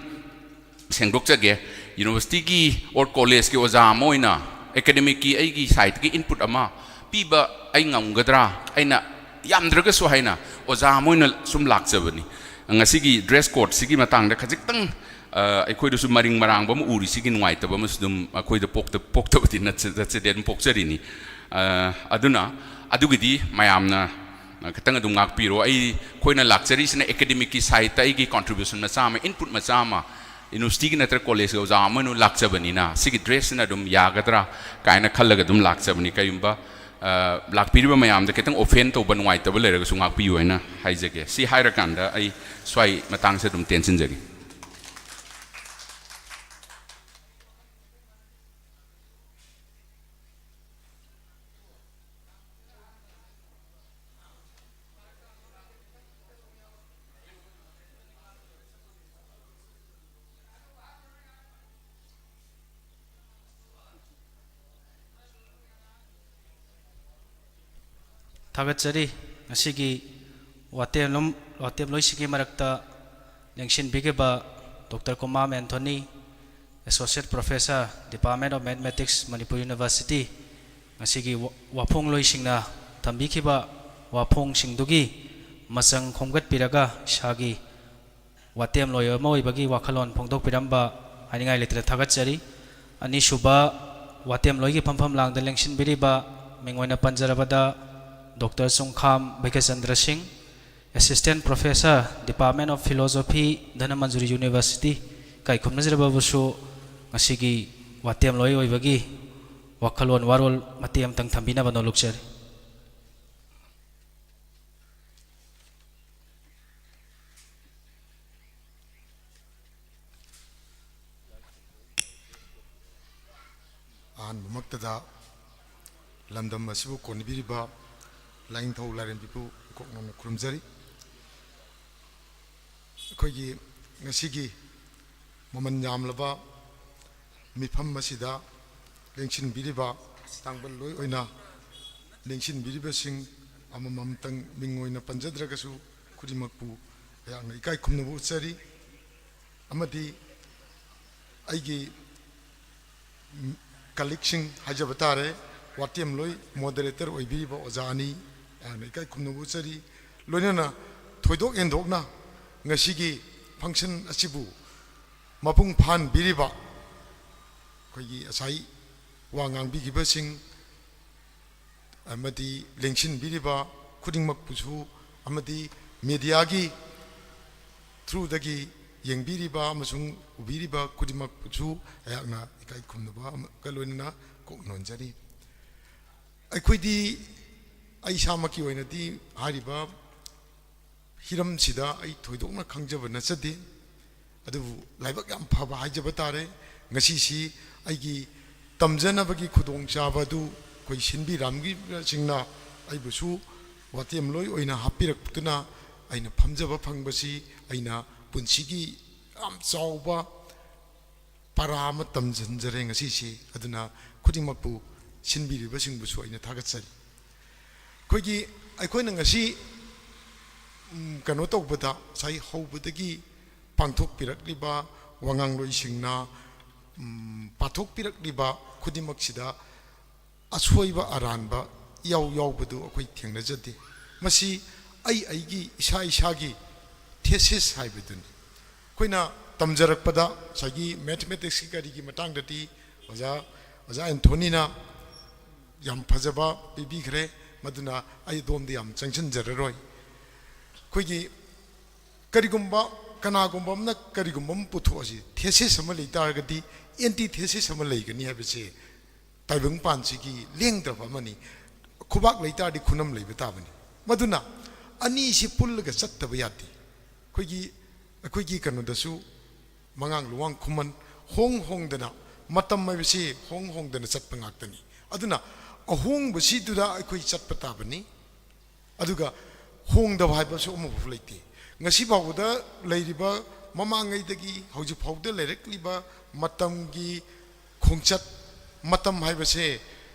ꯁꯦꯡꯗꯣꯛꯆꯒꯦ꯫ University ꯒꯤ or college ꯀꯤ ꯑꯣꯖꯥ ꯑꯃ ꯑꯣꯏꯅ academic ꯀꯤ ꯑꯩꯒꯤ side ꯀꯤ input ꯑꯃ ꯄꯤꯕ ꯑꯩ ꯉꯝꯒꯗ꯭ꯔꯥ? ꯑꯩꯅ ꯌꯥꯝꯗ꯭ꯔꯒꯁꯨ ꯍꯥꯏꯅ ꯑꯣꯖꯥ ꯑꯃ ꯑꯣꯏꯅ ꯁꯨꯝ ꯂꯥꯛꯆꯕꯅꯤ꯫ ꯉꯁꯤꯒꯤ dress code ꯁꯤꯒꯤ ꯃꯇꯥꯡꯗ ꯈꯖꯤꯛꯇꯪ, ꯑ, ꯑꯩꯈꯣꯏꯗꯁꯨ ꯃꯔꯤꯡ ꯃꯔꯥꯡꯕ ꯑꯃ ꯎꯔꯤꯁꯤꯒꯤ ꯅꯨꯡꯉꯥꯏꯇꯕ ꯑꯃꯁꯨ ꯑꯗꯨꯝ ꯑꯩꯈꯣꯏꯗ ꯄꯣꯛꯇ-, ꯄꯣꯛꯇꯕꯗꯤ ꯅꯠꯆ-, ꯅꯠꯆꯗꯦ, ꯑꯗꯨꯝ ꯄꯣꯛꯆꯔꯤꯅꯤ꯫ ꯑ, ꯑꯗꯨꯅ ꯑꯗꯨꯒꯤꯗꯤ ꯃꯌꯥꯝꯅ ꯈꯤꯇꯪ ꯑꯗꯨꯝ ꯉꯥꯛꯄꯤꯔꯣ꯫ ꯑꯩ, ꯑꯩꯈꯣꯏꯅ ꯂꯥꯛꯆꯔꯤꯁꯤꯅ academic ꯀꯤ side ꯇ ꯑꯩꯒꯤ contribution ꯃꯆꯥ ꯑꯃ, input ꯃꯆꯥ ꯑꯃ, university ꯒꯤ ꯅꯠꯇ꯭ꯔꯒ college ꯀꯤ ꯑꯣꯖꯥ ꯑꯃ ꯑꯣꯏꯅ ꯂꯥꯛꯆꯕꯅꯤꯅ, ꯁꯤꯒꯤ dress ꯁꯤꯅ ꯑꯗꯨꯝ ꯌꯥꯒꯗ꯭ꯔꯥ ꯀꯥꯏꯅ ꯈꯜꯂꯒ ꯑꯗꯨꯝ ꯂꯥꯛꯆꯕꯅꯤ꯫ ꯀꯔꯤꯒꯨꯝꯕ, ꯑ, ꯂꯥꯛꯄꯤꯔꯤꯕ ꯃꯌꯥꯝꯗ ꯈꯤꯇꯪ offend ꯇꯧꯕ ꯅꯨꯡꯉꯥꯏꯇꯕ ꯂꯩꯔꯒꯁꯨ ꯉꯥꯛꯄꯤꯌꯨ ꯍꯥꯏꯅ ꯍꯥꯏꯖꯒꯦ꯫ ꯁꯤ ꯍꯥꯏꯔꯀꯥꯟꯗ ꯑꯩ ꯁ꯭ꯋꯥꯏ ꯃꯇꯥꯡꯁꯦ ꯑꯗꯨꯝ ꯇꯦꯟꯁꯤꯟꯖꯒꯦ꯫ ꯊꯥꯒꯠꯆꯔꯤ꯫ ꯉꯁꯤꯒꯤ ꯋꯥꯇꯦꯝꯂꯣꯝ-, ꯋꯥꯇꯦꯝꯂꯣꯏꯁꯤꯡꯒꯤ ꯃꯔꯛꯇ ꯂꯦꯡꯁꯤꯟꯕꯤꯈꯤꯕ doctor Kumam Anthony, Associate Professor, Department of Mathematics, Manipur University, ꯉꯁꯤꯒꯤ ꯋꯥ-, ꯋꯥꯐꯣꯡꯂꯣꯏꯁꯤꯡꯅ ꯊꯝꯕꯤꯈꯤꯕ ꯋꯥꯐꯣꯡꯁꯤꯡꯗꯨꯒꯤ ꯃꯆꯪ ꯈꯣꯝꯒꯠꯄꯤꯔꯒ ꯏꯁꯥꯒꯤ ꯋꯥꯇꯦꯝꯂꯣꯏ ꯑꯃ ꯑꯣꯏꯕꯒꯤ ꯋꯥꯈꯜꯂꯣꯟ ꯐꯣꯡꯗꯣꯛꯄꯤꯔꯝꯕ ꯍꯥꯏꯅꯤꯡꯉꯥꯏ ꯂꯩꯇꯅ ꯊꯥꯒꯠꯆꯔꯤ꯫ ꯑꯅꯤꯁꯨꯕ ꯋꯥꯇꯦꯝꯂꯣꯏꯒꯤ ꯐꯝꯐꯝ ꯂꯥꯡꯗ ꯂꯦꯡꯁꯤꯟꯕꯤꯔꯤꯕ ꯃꯤꯡ ꯑꯣꯏꯅ ꯄꯟꯖꯔꯕꯗ ꯗꯣꯛꯇꯔ ꯆꯨꯡꯈꯥꯝ ꯚꯩꯒ꯭ꯌꯆꯟꯗ꯭ꯔ ꯁꯤꯡ, Assistant Professor, Department of Philosophy, Dhanamanjuri University, ꯏꯀꯥꯏ ꯈꯨꯝꯅꯖꯔꯕꯕꯨꯁꯨ ꯉꯁꯤꯒꯤ ꯋꯥꯇꯦꯝꯂꯣꯏ ꯑꯣꯏꯕꯒꯤ ꯋꯥꯈꯜꯂꯣꯟ ꯋꯥꯔꯣꯜ ꯃꯇꯦꯛ ꯑꯃꯇꯪ ꯊꯝꯕꯤꯅꯕ ꯅꯣꯂꯨꯛꯆꯔꯤ꯫ ꯑꯍꯥꯟꯕꯃꯛꯇꯗ ꯂꯝꯗꯝ ꯑꯁꯤꯕꯨ ꯀꯣꯟꯕꯤꯔꯤꯕ ꯂꯥꯏꯅꯤꯡꯊꯧ ꯂꯥꯏꯔꯦꯝꯕꯤꯕꯨ ꯏꯀꯣꯛ ꯅꯧꯅ ꯈꯨꯔꯨꯝꯖꯔꯤ꯫ ꯑꯩꯈꯣꯏꯒꯤ ꯉꯁꯤꯒꯤ ꯃꯃꯜ ꯌꯥꯝꯂꯕ ꯃꯤꯐꯝ ꯑꯁꯤꯗ ꯂꯦꯡꯁꯤꯟꯕꯤꯔꯤꯕ, ꯇꯥꯡꯕꯜ ꯂꯣꯏ ꯑꯣꯏꯅ ꯂꯦꯡꯁꯤꯟꯕꯤꯔꯤꯕꯁꯤꯡ ꯑꯃꯃꯝꯇꯪ ꯃꯤꯡ ꯑꯣꯏꯅ ꯄꯟꯖꯗ꯭ꯔꯒꯁꯨ ꯈꯨꯗꯤꯡꯃꯛꯄꯨ ꯑꯩꯍꯥꯛꯅ ꯏꯀꯥꯏ ꯈꯨꯝꯅꯕ ꯎꯠꯆꯔꯤ꯫ ꯑꯃꯗꯤ ꯑꯩꯒꯤ colleagueꯁꯤꯡ ꯍꯥꯏꯖꯕ ꯇꯥꯔꯦ, ꯋꯥꯇꯦꯝꯂꯣꯏ moderator ꯑꯣꯏꯕꯤꯔꯤꯕ ꯑꯣꯖꯥ ꯑꯅꯤ, ꯑꯩꯍꯥꯛꯅ ꯏꯀꯥꯏ ꯈꯨꯝꯅꯕ ꯎꯠꯆꯔꯤ꯫ ꯂꯣꯏꯅꯅ ꯊꯣꯏꯗꯣꯛ ꯍꯦꯟꯗꯣꯛꯅ ꯉꯁꯤꯒꯤ function ꯑꯁꯤꯕꯨ ꯃꯄꯨꯡ ꯐꯥꯍꯟꯕꯤꯔꯤꯕ ꯑꯩꯈꯣꯏꯒꯤ ꯉꯁꯥꯏ ꯋꯥ ꯉꯥꯡꯕꯤꯈꯤꯕꯁꯤꯡ ꯑꯃꯗꯤ ꯂꯦꯡꯁꯤꯟꯕꯤꯔꯤꯕ ꯈꯨꯗꯤꯡꯃꯛꯄꯨꯁꯨ ꯑꯃꯗꯤ mediaꯒꯤ throughꯗꯒꯤ ꯌꯦꯡꯕꯤꯔꯤꯕ ꯑꯃꯁꯨꯡ ꯎꯕꯤꯔꯤꯕ ꯈꯨꯗꯤꯡꯃꯛꯄꯨꯁꯨ ꯑꯩꯍꯥꯛꯅ ꯏꯀꯥꯏ ꯈꯨꯝꯅꯕ ꯑꯃꯒ ꯂꯣꯏꯅꯅ ꯀꯣꯛ ꯅꯣꯟꯖꯔꯤ꯫ ꯑꯩꯈꯣꯏꯗꯤ, ꯑꯩ ꯏꯁꯥꯃꯛꯀꯤ ꯑꯣꯏꯅꯗꯤ ꯍꯥꯏꯔꯤꯕ ꯍꯤꯔꯝꯁꯤꯗ ꯑꯩ ꯊꯣꯏꯗꯣꯛꯅ ꯈꯪꯖꯕ ꯅꯠꯆꯗꯦ, ꯑꯗꯨꯕꯨ ꯂꯥꯏꯕꯛ ꯌꯥꯝ ꯐꯕ ꯍꯥꯏꯖꯕ ꯇꯥꯔꯦ, ꯉꯁꯤꯁꯤ ꯑꯩꯒꯤ ꯇꯝꯖꯅꯕꯒꯤ ꯈꯨꯗꯣꯡꯆꯥꯕ ꯑꯗꯨ ꯑꯩꯈꯣꯏ ꯁꯤꯟꯕꯤꯔꯝꯕꯁꯤꯡꯅ ꯑꯩꯕꯨꯁꯨ ꯋꯥꯇꯦꯝꯂꯣꯏ ꯑꯣꯏꯅ ꯍꯥꯞꯄꯤꯔꯛꯇꯨꯅ ꯑꯩꯅ ꯐꯝꯖꯕ ꯐꯪꯕꯁꯤ ꯑꯩꯅ ꯄꯨꯟꯁꯤꯒꯤ ꯌꯥꯝ ꯆꯥꯎꯕ ꯄꯔꯥ ꯑꯃ ꯇꯝꯖꯟꯖꯔꯦ ꯉꯁꯤꯁꯤ꯫ ꯑꯗꯨꯅ ꯈꯨꯗꯤꯡꯃꯛꯄꯨ, ꯁꯤꯟꯕꯤꯔꯤꯕꯁꯤꯡꯕꯨꯁꯨ ꯑꯩꯅ ꯊꯥꯒꯠꯆꯔꯤ꯫ ꯑꯩꯈꯣꯏꯒꯤ ꯑꯩꯈꯣꯏꯅ ꯉꯁꯤ ꯎꯝ, ꯀꯩꯅꯣ ꯇꯧꯕꯗ, ꯉꯁꯥꯏ ꯍꯧꯕꯗꯒꯤ ꯄꯥꯡꯊꯣꯛꯄꯤꯔꯛꯂꯤꯕ ꯋꯥꯉꯥꯡꯂꯣꯏꯁꯤꯡꯅ ꯎꯝ, ꯄꯥꯊꯣꯛꯄꯤꯔꯛꯂꯤꯕ ꯈꯨꯗꯤꯡꯃꯛꯁꯤꯗ ꯑꯁꯣꯏꯕ ꯑꯔꯥꯟꯕ ꯏꯌꯥꯎ ꯌꯥꯎꯕꯗꯨ ꯑꯩꯈꯣꯏ ꯊꯦꯡꯅꯖꯗꯦ꯫ ꯃꯁꯤ ꯑꯩ ꯑꯩꯒꯤ ꯏꯁꯥ ꯏꯁꯥꯒꯤ thesis ꯍꯥꯏꯕꯗꯨꯅꯤ꯫ ꯑꯩꯈꯣꯏꯅ ꯇꯝꯖꯔꯛꯄꯗ ꯉꯁꯥꯏꯒꯤ mathematicsꯀꯤ ꯀꯔꯤꯒꯤ ꯃꯇꯥꯡꯗꯗꯤ ꯑꯣꯖꯥ ꯑꯣꯖꯥ ꯑꯦꯟꯊꯣꯅꯤꯅ ꯌꯥꯝ ꯐꯖꯕ ꯄꯤꯕꯤꯈ꯭ꯔꯦ꯫ ꯃꯗꯨꯅ ꯑꯩ ꯑꯗꯣꯝꯗ ꯌꯥꯝ ꯆꯪꯁꯤꯟꯖꯔꯔꯣꯏ꯫ ꯑꯩꯈꯣꯏꯒꯤ ꯀꯔꯤꯒꯨꯝꯕ ꯀꯅꯥꯒꯨꯝꯕ ꯑꯃꯅ ꯀꯔꯤꯒꯨꯝꯕ ꯑꯃ ꯄꯨꯊꯣꯛꯑꯁꯤ, thesis ꯑꯃ ꯂꯩ ꯇꯥꯔꯒꯗꯤ antithesis ꯑꯃ ꯂꯩꯒꯅꯤ ꯍꯥꯏꯕꯁꯦ ꯇꯥꯏꯕꯪꯄꯥꯟꯁꯤꯒꯤ ꯂꯦꯡꯗ꯭ꯔꯕ ꯑꯃꯅꯤ꯫ ꯈꯨꯕꯥꯛ ꯂꯩ ꯇꯥꯔꯗꯤ ꯈꯨꯅꯝ ꯂꯩꯕ ꯇꯥꯕꯅꯤ꯫ ꯃꯗꯨꯅ ꯑꯅꯤꯁꯤ ꯄꯨꯜꯂꯒ ꯆꯠꯇꯕ ꯌꯥꯗꯦ꯫ ꯑꯩꯈꯣꯏꯒꯤ ꯑꯩꯈꯣꯏꯒꯤ ꯀꯩꯅꯣꯗꯁꯨ ꯃꯉꯥꯡ ꯂꯨꯋꯥꯡ ꯈꯨꯃꯟ ꯍꯣꯡ ꯍꯣꯡꯗꯅ, ꯃꯇꯝ ꯍꯥꯏꯕꯁꯤ ꯍꯣꯡ ꯍꯣꯡꯗꯅ ꯆꯠꯄ ꯉꯥꯛꯇꯅꯤ꯫ ꯑꯗꯨꯅ ꯑꯍꯣꯡꯕꯁꯤꯗꯨꯗ ꯑꯩꯈꯣꯏ ꯆꯠꯄ ꯇꯥꯕꯅꯤ꯫ ꯑꯗꯨꯒ ꯍꯣꯡꯗꯕ ꯍꯥꯏꯕꯁꯨ ꯑꯃꯐꯥꯎ ꯂꯩꯇꯦ꯫ ꯉꯁꯤ ꯐꯥꯎꯕꯗ ꯂꯩꯔꯤꯕ, ꯃꯃꯥꯡꯉꯩꯗꯒꯤ ꯍꯧꯖꯤꯛ ꯐꯥꯎꯗ ꯂꯩꯔꯛꯂꯤꯕ ꯃꯇꯝꯒꯤ ꯈꯣꯡꯆꯠ, ꯃꯇꯝ ꯍꯥꯏꯕꯁꯦ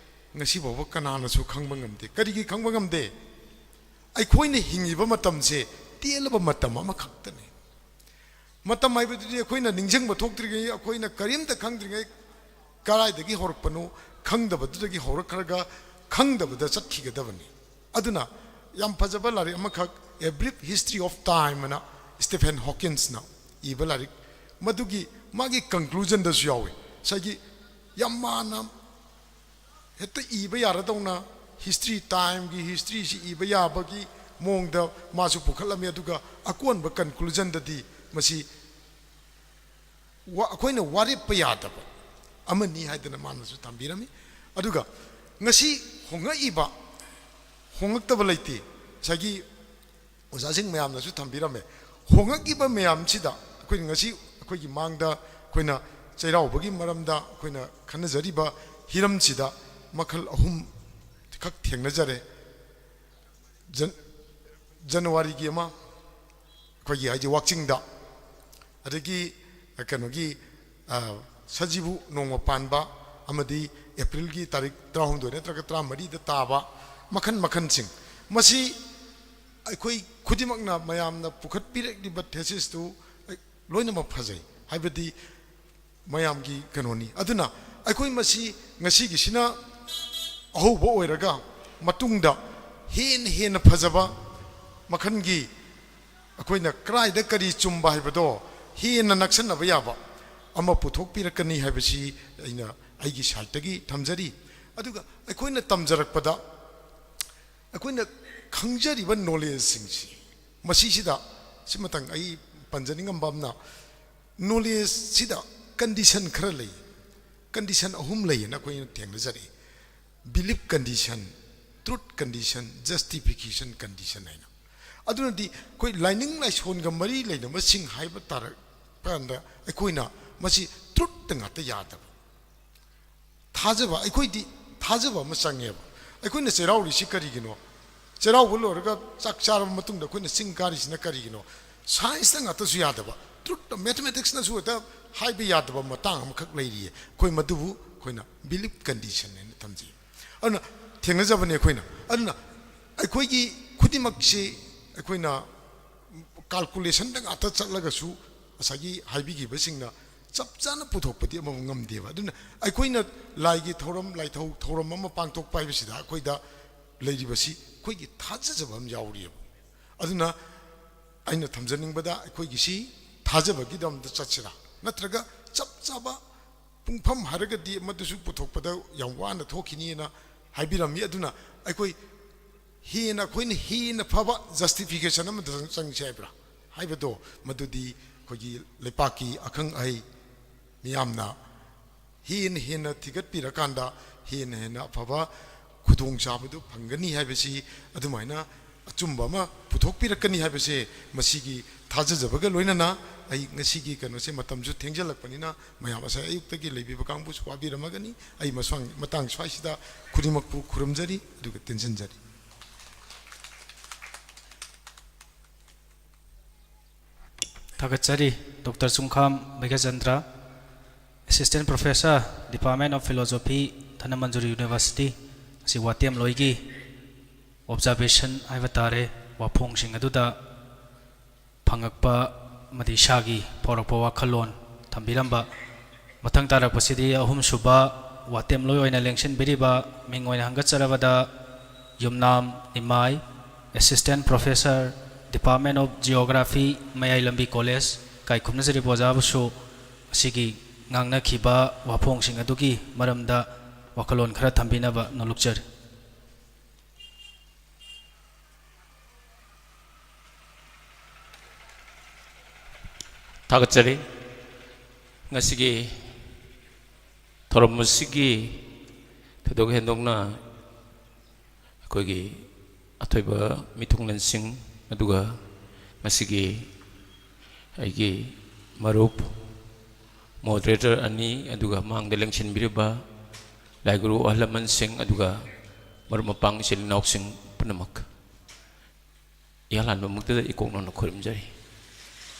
ꯉꯁꯤ ꯐꯥꯎꯕ ꯀꯅꯥꯅꯁꯨ ꯈꯪꯕ ꯉꯝꯗꯦ꯫ ꯀꯔꯤꯒꯤ ꯈꯪꯕ ꯉꯝꯗꯦ? ꯑꯩꯈꯣꯏꯅ ꯍꯤꯡꯉꯤꯕ ꯃꯇꯝꯁꯦ ꯇꯦꯜꯂꯕ ꯃꯇꯝ ꯑꯃꯈꯛꯇꯅꯤ꯫ ꯃꯇꯝ ꯍꯥꯏꯕꯗꯨꯗꯤ ꯑꯩꯈꯣꯏꯅ ꯅꯤꯡꯁꯤꯡꯕ ꯊꯣꯛꯇ꯭ꯔꯤꯉꯩ, ꯑꯩꯈꯣꯏꯅ ꯀꯔꯤꯝꯇ ꯈꯪꯗ꯭ꯔꯤꯉꯩ, ꯀꯗꯥꯏꯗꯒꯤ ꯍꯧꯔꯛꯄꯅꯣ ꯈꯪꯗꯕꯗꯨꯗꯒꯤ ꯍꯧꯔꯛꯈ꯭ꯔꯒ ꯈꯪꯗꯕꯗ ꯆꯠꯈꯤꯒꯗꯕꯅꯤ꯫ ꯑꯗꯨꯅ ꯌꯥꯝ ꯐꯖꯕ ꯂꯥꯏꯔꯤꯛ ꯑꯃꯈꯛ, A Brief History of Time ꯑꯅ Stephen Hawkingsꯅ ꯏꯕ ꯂꯥꯏꯔꯤꯛ, ꯃꯗꯨꯒꯤ ꯃꯥꯒꯤ conclusionꯗꯁꯨ ꯌꯥꯎꯏ꯫ ꯉꯁꯥꯏꯒꯤ ꯌꯥꯝ ꯃꯥꯅ ꯍꯦꯛꯇ ꯏꯕ ꯌꯥꯔꯗꯧꯅ history, timeꯒꯤ historyꯁꯤ ꯏꯕ ꯌꯥꯕꯒꯤ ꯃꯑꯣꯡꯗ ꯃꯥꯁꯨ ꯄꯨꯈꯠꯂꯝꯃꯤ꯫ ꯑꯗꯨꯒ ꯑꯀꯣꯟꯕ conclusionꯗꯗꯤ ꯃꯁꯤ ꯋꯥ-, ꯑꯩꯈꯣꯏꯅ ꯋꯥꯔꯦꯞꯄ ꯌꯥꯗꯕ ꯑꯃꯅꯤ ꯍꯥꯏꯗꯅ ꯃꯥꯅꯁꯨ ꯊꯝꯕꯤꯔꯝꯃꯤ꯫ ꯑꯗꯨꯒ ꯉꯁꯤ ꯍꯣꯡꯉꯛꯏꯕ, ꯍꯣꯡꯉꯛꯇꯕ ꯂꯩꯇꯦ꯫ ꯉꯁꯥꯏꯒꯤ ꯑꯣꯖꯥꯁꯤꯡ ꯃꯌꯥꯝꯅꯁꯨ ꯊꯝꯕꯤꯔꯝꯃꯦ꯫ ꯍꯣꯡꯉꯛꯏꯕ ꯃꯌꯥꯝꯁꯤꯗ ꯑꯩꯈꯣꯏꯅ ꯉꯁꯤ ꯑꯩꯈꯣꯏꯒꯤ ꯃꯥꯡꯗ ꯑꯩꯈꯣꯏꯅ ꯆꯩꯔꯥꯎꯕꯒꯤ ꯃꯔꯝꯗ ꯑꯩꯈꯣꯏꯅ ꯈꯟꯅꯖꯔꯤꯕ ꯍꯤꯔꯝꯁꯤꯗ ꯃꯈꯜ ꯑꯍꯨꯝ ꯈꯛ ꯊꯦꯡꯅꯖꯔꯦ꯫ ꯖꯟ-, ꯖꯅꯋꯥꯔꯤꯒꯤ ꯑꯃ, ꯑꯩꯈꯣꯏꯒꯤ ꯍꯥꯏꯗꯤ ꯋꯥꯛꯆꯤꯡꯗ, ꯑꯗꯒꯤ ꯀꯩꯅꯣꯒꯤ, ꯑ, ꯁꯖꯤꯕꯨ ꯅꯣꯡꯃ ꯄꯥꯟꯕ ꯑꯃꯗꯤ ꯑꯦꯄ꯭ꯔꯤꯜꯒꯤ ꯇꯥꯔꯤꯛ ꯇꯔꯥꯍꯨꯝꯗꯣꯏ ꯅꯠꯇ꯭ꯔꯒ ꯇꯔꯥꯃꯔꯤꯗ ꯇꯥꯕ ꯃꯈꯟ ꯃꯈꯟꯁꯤꯡ꯫ ꯃꯁꯤ ꯑꯩꯈꯣꯏ ꯈꯨꯗꯤꯡꯃꯛꯅ, ꯃꯌꯥꯝꯅ ꯄꯨꯈꯠꯄꯤꯔꯛꯂꯤꯕ ꯊꯦꯁꯤꯁꯇꯨ ꯂꯣꯏꯅꯃꯛ ꯐꯖꯩ, ꯍꯥꯏꯕꯗꯤ ꯃꯌꯥꯝꯒꯤ ꯀꯩꯅꯣꯅꯤ꯫ ꯑꯗꯨꯅ ꯑꯩꯈꯣꯏ ꯃꯁꯤ ꯉꯁꯤꯒꯤꯁꯤꯅ ꯑꯍꯧꯕ ꯑꯣꯏꯔꯒ, ꯃꯇꯨꯡꯗ ꯍꯦꯟꯅ ꯍꯦꯟꯅ ꯐꯖꯕ ꯃꯈꯜꯒꯤ, ꯑꯩꯈꯣꯏꯅ ꯀꯔꯥꯏꯗ ꯀꯔꯤ ꯆꯨꯝꯕ ꯍꯥꯏꯕꯗꯣ ꯍꯦꯟꯅ ꯅꯛꯁꯟꯅꯕ ꯌꯥꯕ ꯑꯃ ꯄꯨꯊꯣꯛꯄꯤꯔꯛꯀꯅꯤ ꯍꯥꯏꯕꯁꯤ ꯑꯩꯅ ꯑꯩꯒꯤ ꯁꯥꯏꯠꯇꯒꯤ ꯊꯝꯖꯔꯤ꯫ ꯑꯗꯨꯒ ꯑꯩꯈꯣꯏꯅ ꯇꯝꯖꯔꯛꯄꯗ, ꯑꯩꯈꯣꯏꯅ ꯈꯪꯖꯔꯤꯕ ꯅꯣꯂꯦꯖꯁꯤꯡꯁꯤ, ꯃꯁꯤꯁꯤꯗ, ꯁꯤꯃꯇꯪ ꯑꯩ ꯄꯟꯖꯅꯤꯡꯉꯝꯕ ꯑꯃꯅ, ꯅꯣꯂꯦꯖꯁꯤꯗ ꯀꯟꯗꯤꯁꯟ ꯈꯔ ꯂꯩ꯫ ꯀꯟꯗꯤꯁꯟ ꯑꯍꯨꯝ ꯂꯩꯌꯦꯅ ꯑꯩꯈꯣꯏꯅ ꯊꯦꯡꯅꯖꯔꯛꯏ: belief condition, truth condition, justification condition ꯍꯥꯏꯅ꯫ ꯑꯗꯨꯅꯗꯤ ꯑꯩꯈꯣꯏ ꯂꯥꯏꯅꯤꯡ ꯂꯥꯏꯁꯣꯟꯒ ꯃꯔꯤ ꯂꯩꯅꯕꯁꯤꯡ ꯍꯥꯏꯕ ꯇꯥꯔꯛ ꯀꯥꯟꯗ, ꯑꯩꯈꯣꯏꯅ ꯃꯁꯤ ꯇ꯭ꯔꯨꯠꯇ ꯉꯥꯛꯇ ꯌꯥꯗꯕ, ꯊꯥꯖꯕ, ꯑꯩꯈꯣꯏꯗꯤ ꯊꯥꯖꯕ ꯑꯃ ꯆꯪꯉꯦꯕ꯫ ꯑꯩꯈꯣꯏꯅ ꯆꯩꯔꯥꯎꯔꯤꯁꯤ ꯀꯔꯤꯒꯤꯅꯣ? ꯆꯩꯔꯥꯎꯕ ꯂꯣꯏꯔꯒ ꯆꯥꯛ ꯆꯥꯔꯕ ꯃꯇꯨꯡꯗ ꯑꯩꯈꯣꯏꯅ ꯆꯤꯡ ꯀꯥꯔꯤꯁꯤꯅ ꯀꯔꯤꯒꯤꯅꯣ? ꯁꯥꯏꯟꯁꯇ ꯉꯥꯛꯇꯁꯨ ꯌꯥꯗꯕ, ꯇ꯭ꯔꯨꯠꯇ, ꯃꯦꯊꯃꯦꯇꯤꯛꯁꯅꯁꯨ ꯍꯦꯛꯇ ꯍꯥꯏꯕ ꯌꯥꯗꯕ ꯃꯇꯥꯡ ꯑꯃꯈꯛ ꯂꯩꯔꯤꯌꯦ꯫ ꯑꯩꯈꯣꯏ ꯃꯗꯨꯕꯨ ꯑꯩꯈꯣꯏꯅ ꯕꯤꯂꯤꯐ ꯀꯟꯗꯤꯁꯟ ꯍꯥꯏꯅ ꯊꯝꯖꯩ꯫ ꯑꯗꯨꯅ ꯊꯦꯡꯅꯖꯕꯅꯤ ꯑꯩꯈꯣꯏꯅ꯫ ꯑꯗꯨꯅ ꯑꯩꯈꯣꯏꯒꯤ ꯈꯨꯗꯤꯡꯃꯛꯁꯤ ꯑꯩꯈꯣꯏꯅ ꯀꯥꯜꯀꯨꯂꯦꯁꯟꯗ ꯉꯥꯛꯇ ꯆꯠꯂꯒꯁꯨ, ꯉꯁꯥꯏꯒꯤ ꯍꯥꯏꯕꯤꯈꯤꯕꯁꯤꯡꯅ ꯆꯞ ꯆꯥꯅ ꯄꯨꯊꯣꯛꯄꯗꯤ ꯑꯃꯐꯥꯎ ꯉꯝꯗꯦꯕ꯫ ꯑꯗꯨꯅ ꯑꯩꯈꯣꯏꯅ ꯂꯥꯏꯒꯤ ꯊꯧꯔꯝ, ꯂꯥꯏꯊꯧ ꯊꯧꯔꯝ ꯑꯃ ꯄꯥꯡꯊꯣꯛꯄ ꯍꯥꯏꯕꯁꯤꯗ ꯑꯩꯈꯣꯏꯗ ꯂꯩꯔꯤꯕꯁꯤ ꯑꯩꯈꯣꯏꯒꯤ ꯊꯥꯖꯖꯕ ꯑꯃ ꯌꯥꯎꯔꯤꯑꯕ꯫ ꯑꯗꯨꯅ ꯑꯩꯅ ꯊꯝꯖꯅꯤꯡꯕꯗ, ꯑꯩꯈꯣꯏꯒꯤꯁꯤ ꯊꯥꯖꯕꯒꯤꯗꯃꯛꯇ ꯆꯠꯁꯤꯔꯥ, ꯅꯠꯇ꯭ꯔꯒ ꯆꯞ ꯆꯥꯕ ꯄꯨꯡꯐꯝ ꯍꯥꯏꯔꯒꯗꯤ ꯃꯗꯨꯁꯨ ꯄꯨꯊꯣꯛꯄꯗ ꯌꯥꯝ ꯋꯥꯅ ꯊꯣꯛꯈꯤꯅꯤꯅ ꯍꯥꯏꯕꯤꯔꯝꯃꯤ꯫ ꯑꯗꯨꯅ ꯑꯩꯈꯣꯏ ꯍꯦꯟꯅ, ꯑꯩꯈꯣꯏꯅ ꯍꯦꯟꯅ ꯐꯕ ꯖꯁꯇꯤꯐꯤꯀꯦꯁꯟ ꯑꯃꯗ ꯆꯪꯁꯤ ꯍꯥꯏꯕ꯭ꯔꯥ ꯍꯥꯏꯕꯗꯣ, ꯃꯗꯨꯗꯤ ꯑꯩꯈꯣꯏꯒꯤ ꯂꯩꯄꯥꯛꯀꯤ ꯑꯈꯪ ꯑꯍꯩ ꯃꯤꯌꯥꯝꯅ ꯍꯦꯟꯅ ꯍꯦꯟꯅ ꯊꯤꯒꯠꯄꯤꯔꯀꯥꯟꯗ ꯍꯦꯟꯅ ꯍꯦꯟꯅ ꯑꯐꯕ ꯈꯨꯗꯣꯡꯆꯥꯕꯗꯨ ꯐꯪꯒꯅꯤ ꯍꯥꯏꯕꯁꯤ, ꯑꯗꯨꯃꯥꯏꯅ ꯑꯆꯨꯝꯕ ꯑꯃ ꯄꯨꯊꯣꯛꯄꯤꯔꯛꯀꯅꯤ ꯍꯥꯏꯕꯁꯦ, ꯃꯁꯤꯒꯤ ꯊꯥꯖꯖꯕꯒ ꯂꯣꯏꯅꯅ ꯑꯩ ꯉꯁꯤꯒꯤ ꯀꯩꯅꯣꯁꯦ, ꯃꯇꯝꯁꯨ ꯊꯦꯡꯖꯤꯜꯂꯛꯄꯅꯤꯅ, ꯃꯌꯥꯝ ꯉꯁꯥꯏ ꯑꯌꯨꯛꯇꯒꯤ ꯂꯩꯕꯤꯕ ꯀꯥꯡꯕꯨꯁꯨ ꯋꯥꯕꯤꯔꯝꯃꯒꯅꯤ꯫ ꯑꯩ ꯃꯁꯥꯡ-, ꯃꯇꯥꯡ ꯁ꯭ꯋꯥꯏꯁꯤꯗ ꯈꯨꯗꯤꯡꯃꯛꯄꯨ ꯈꯨꯔꯨꯝꯖꯔꯤ, ꯑꯗꯨꯒ ꯇꯦꯟꯁꯤꯟꯖꯔꯤ꯫ ꯊꯥꯒꯠꯆꯔꯤ꯫ Doctor Chungkham Meghachandra, Assistant Professor, Department of Philosophy, Dhanamanjuri University, ꯑꯁꯤ ꯋꯥꯇꯦꯝꯂꯣꯏꯒꯤ ꯑꯣꯕꯖꯥꯔꯕꯦꯁꯟ ꯍꯥꯏꯕ ꯇꯥꯔꯦ, ꯋꯥꯐꯣꯡꯁꯤꯡ ꯑꯗꯨꯗ ꯐꯪꯉꯛꯄ ꯑꯃꯗꯤ ꯏꯁꯥꯒꯤ ꯐꯥꯎꯔꯛꯄ ꯋꯥꯈꯜꯂꯣꯟ ꯊꯝꯕꯤꯔꯝꯕ꯫ ꯃꯊꯪ ꯇꯥꯔꯛꯄꯁꯤꯗꯤ ꯑꯍꯨꯝꯁꯨꯕ ꯋꯥꯇꯦꯝꯂꯣꯏ ꯑꯣꯏꯅ ꯂꯦꯡꯁꯤꯟꯕꯤꯔꯤꯕ, ꯃꯤꯡ ꯑꯣꯏꯅ ꯍꯪꯒꯠꯆꯔꯕꯗ ꯌꯨꯝꯅꯥꯝ ꯅꯤꯃꯥꯏ, Assistant Professor, Department of Geography, ꯃꯌꯥꯏ ꯂꯝꯕꯤ ꯀꯣꯂꯦꯖ, ꯏꯀꯥꯏ ꯈꯨꯝꯅꯖꯔꯤꯕ ꯑꯣꯖꯥꯕꯨꯁꯨ ꯑꯁꯤꯒꯤ ꯉꯥꯡꯅꯈꯤꯕ ꯋꯥꯐꯣꯡꯁꯤꯡ ꯑꯗꯨꯒꯤ ꯃꯔꯝꯗ ꯋꯥꯈꯜꯂꯣꯟ ꯈꯔ ꯊꯝꯕꯤꯅꯕ ꯅꯣꯂꯨꯛꯆꯔꯤ꯫ ꯊꯥꯒꯠꯆꯔꯤ꯫ ꯉꯁꯤꯒꯤ ꯊꯧꯔꯝ ꯑꯁꯤꯒꯤ ꯊꯣꯏꯗꯣꯛ ꯍꯦꯟꯗꯣꯛꯅ ꯑꯩꯈꯣꯏꯒꯤ ꯑꯊꯣꯏꯕ ꯃꯤꯊꯨꯡꯂꯦꯟꯁꯤꯡ, ꯑꯗꯨꯒ ꯉꯁꯤꯒꯤ ꯑꯩꯒꯤ ꯃꯔꯨꯞ moderator ꯑꯅꯤ, ꯑꯗꯨꯒ ꯃꯥꯡꯗ ꯂꯦꯡꯁꯤꯟꯕꯤꯔꯤꯕ ꯂꯥꯏꯒꯨꯔꯨ ꯑꯍꯜ ꯂꯃꯟꯁꯤꯡ, ꯑꯗꯨꯒ ꯃꯔꯨꯞ ꯃꯄꯥꯡ ꯏꯆꯤꯜ ꯏꯅꯥꯎꯁꯤꯡ ꯄꯨꯝꯅꯃꯛ, ꯏꯍꯥꯟ ꯍꯥꯟꯕꯃꯛꯇꯗ ꯏꯀꯣꯛ ꯅꯧꯅ ꯈꯨꯔꯨꯝꯖꯔꯤ꯫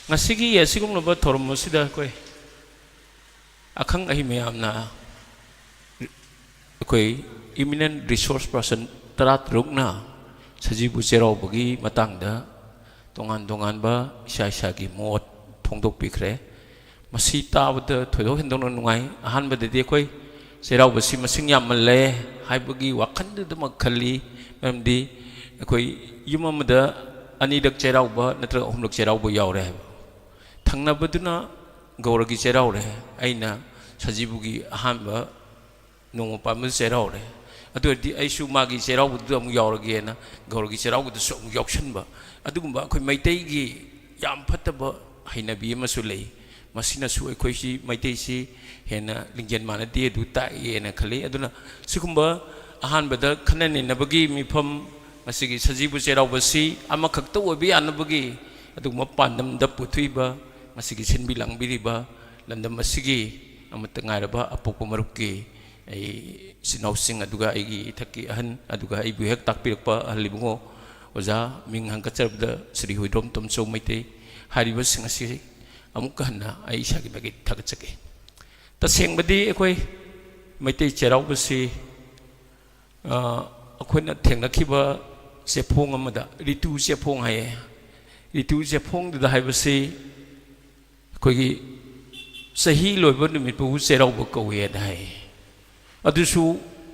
ꯉꯁꯤꯒꯤ ꯑꯁꯤꯒꯨꯝꯂꯕ ꯊꯧꯔꯝ ꯑꯁꯤꯗ ꯑꯩꯈꯣꯏ ꯑꯈꯪ ꯑꯍꯩ ꯃꯌꯥꯝꯅ, ꯑꯩꯈꯣꯏ eminent resource person ꯇꯔꯥꯇꯔꯨꯛꯅ ꯁꯖꯤꯕꯨ ꯆꯩꯔꯥꯎꯕꯒꯤ ꯃꯇꯥꯡꯗ ꯇꯣꯉꯥꯟ ꯇꯣꯉꯥꯟꯕ ꯏꯁꯥ ꯏꯁꯥꯒꯤ ꯃꯣꯠ ꯐꯣꯡꯗꯣꯛꯄꯤꯈ꯭ꯔꯦ꯫ ꯃꯁꯤ ꯇꯥꯕꯗ ꯊꯣꯏꯗꯣꯛ ꯍꯦꯟꯗꯣꯛꯅ ꯅꯨꯡꯉꯥꯏ꯫ ꯑꯍꯥꯟꯕꯗꯗꯤ ꯑꯩꯈꯣꯏ ꯆꯩꯔꯥꯎꯕꯁꯤ ꯃꯁꯤꯡ ꯌꯥꯝꯃꯜꯂꯦ ꯍꯥꯏꯕꯒꯤ ꯋꯥꯈꯜꯗꯨꯗꯃꯛ ꯈꯜꯂꯤ꯫ ꯃꯔꯝꯗꯤ ꯑꯩꯈꯣꯏ ꯌꯨꯝ ꯑꯃꯗ ꯑꯅꯤꯔꯛ ꯆꯩꯔꯥꯎꯕ ꯅꯠꯇ꯭ꯔꯒ ꯑꯍꯨꯝꯂꯛ ꯆꯩꯔꯥꯎꯕ ꯌꯥꯎꯔꯦ ꯍꯥꯏꯕ꯫ ꯊꯪꯅꯕꯗꯨꯅ ꯒꯧꯔꯒꯤ ꯆꯩꯔꯥꯎꯔꯦ, ꯑꯩꯅ ꯁꯖꯤꯕꯨꯒꯤ ꯑꯍꯥꯟꯕ ꯅꯣꯡꯃ ꯄꯥꯟꯕꯗ ꯆꯩꯔꯥꯎꯔꯦ꯫ ꯑꯗꯨ ꯑꯣꯏꯔꯗꯤ ꯑꯩꯁꯨ ꯃꯥꯒꯤ ꯆꯩꯔꯥꯎꯕꯗꯨꯗ ꯑꯃꯨꯛ ꯌꯥꯎꯔꯒꯦꯅ ꯒꯧꯔꯒꯤ ꯆꯩꯔꯥꯎꯕꯗꯁꯨ ꯑꯃꯨꯛ ꯌꯥꯎꯁꯟꯕ꯫ ꯑꯗꯨꯒꯨꯝꯕ ꯑꯩꯈꯣꯏ ꯃꯩꯇꯩꯒꯤ ꯌꯥꯝ ꯐꯠꯇꯕ ꯍꯩꯅꯕꯤ ꯑꯃꯁꯨ ꯂꯩ꯫ ꯃꯁꯤꯅꯁꯨ ꯑꯩꯈꯣꯏꯁꯤ ꯃꯩꯇꯩꯁꯤ ꯍꯦꯟꯅ ꯂꯤꯡꯖꯦꯜ ꯃꯥꯟꯅꯗꯦ ꯑꯗꯨ ꯇꯥꯛꯑꯦꯅ ꯈꯜꯂꯤ꯫ ꯑꯗꯨꯅ ꯁꯤꯒꯨꯝꯕ ꯑꯍꯥꯟꯕꯗ ꯈꯟꯅ ꯅꯩꯅꯕꯒꯤ ꯃꯤꯐꯝ, ꯃꯁꯤꯒꯤ ꯁꯖꯤꯕꯨ ꯆꯩꯔꯥꯎꯕꯁꯤ ꯑꯃꯈꯛꯇ ꯑꯣꯏꯕ ꯌꯥꯅꯕꯒꯤ ꯑꯗꯨꯒꯨꯝꯕ ꯄꯥꯟꯗꯝꯗ ꯄꯨꯊꯣꯛꯏꯕ ꯃꯁꯤꯒꯤ ꯁꯤꯟꯕꯤ ꯂꯥꯡꯕꯤꯔꯤꯕ ꯂꯝꯗꯝ ꯑꯁꯤꯒꯤ ꯑꯃꯠꯇ ꯉꯥꯏꯔꯕ ꯑꯄꯣꯛꯄ ꯃꯔꯨꯞꯀꯤ ꯑꯩ ꯏꯆꯤꯟ ꯏꯅꯥꯎꯁꯤꯡ, ꯑꯗꯨꯒ ꯑꯩꯒꯤ ꯏꯊꯛꯀꯤ ꯑꯍꯟ, ꯑꯗꯨꯒ ꯑꯩꯕꯨ ꯍꯦꯛ ꯇꯥꯛꯄꯤꯔꯛꯄ ꯑꯍꯜ ꯏꯕꯨꯡꯉꯣ ꯑꯣꯖꯥ, ꯃꯤꯡ ꯍꯪꯒꯠꯆꯔꯕꯗ ꯁ꯭ꯔꯤ ꯍꯨꯏꯗ꯭ꯔꯣꯝ ꯇꯣꯝꯆꯧ ꯃꯩꯇꯩ, ꯍꯥꯏꯔꯤꯕꯁꯤꯡ ꯑꯁꯤ ꯑꯃꯨꯛꯀ ꯍꯟꯅ ꯑꯩ ꯏꯁꯥꯒꯤ ꯃꯥꯏꯀꯩ ꯊꯥꯒꯠꯆꯒꯦ꯫ ꯇꯁꯦꯡꯕꯗꯤ ꯑꯩꯈꯣꯏ ꯃꯩꯇꯩ ꯆꯩꯔꯥꯎꯕꯁꯤ, ꯑ, ꯑꯩꯈꯣꯏꯅ ꯊꯦꯡꯅꯈꯤꯕ ꯆꯦꯐꯣꯡ ꯑꯃꯗ, ꯔꯤꯇꯨ ꯆꯦꯐꯣꯡ ꯍꯥꯏꯌꯦ꯫ ꯔꯤꯇꯨ ꯆꯦꯐꯣꯡꯗꯨꯗ ꯍꯥꯏꯕꯁꯤ ꯑꯩꯈꯣꯏꯒꯤ ꯆꯍꯤ ꯂꯣꯏꯕ ꯅꯨꯃꯤꯠꯄꯨ ꯆꯩꯔꯥꯎꯕ ꯀꯧꯏ ꯍꯥꯏꯅ ꯍꯥꯏ꯫ ꯑꯗꯨꯁꯨ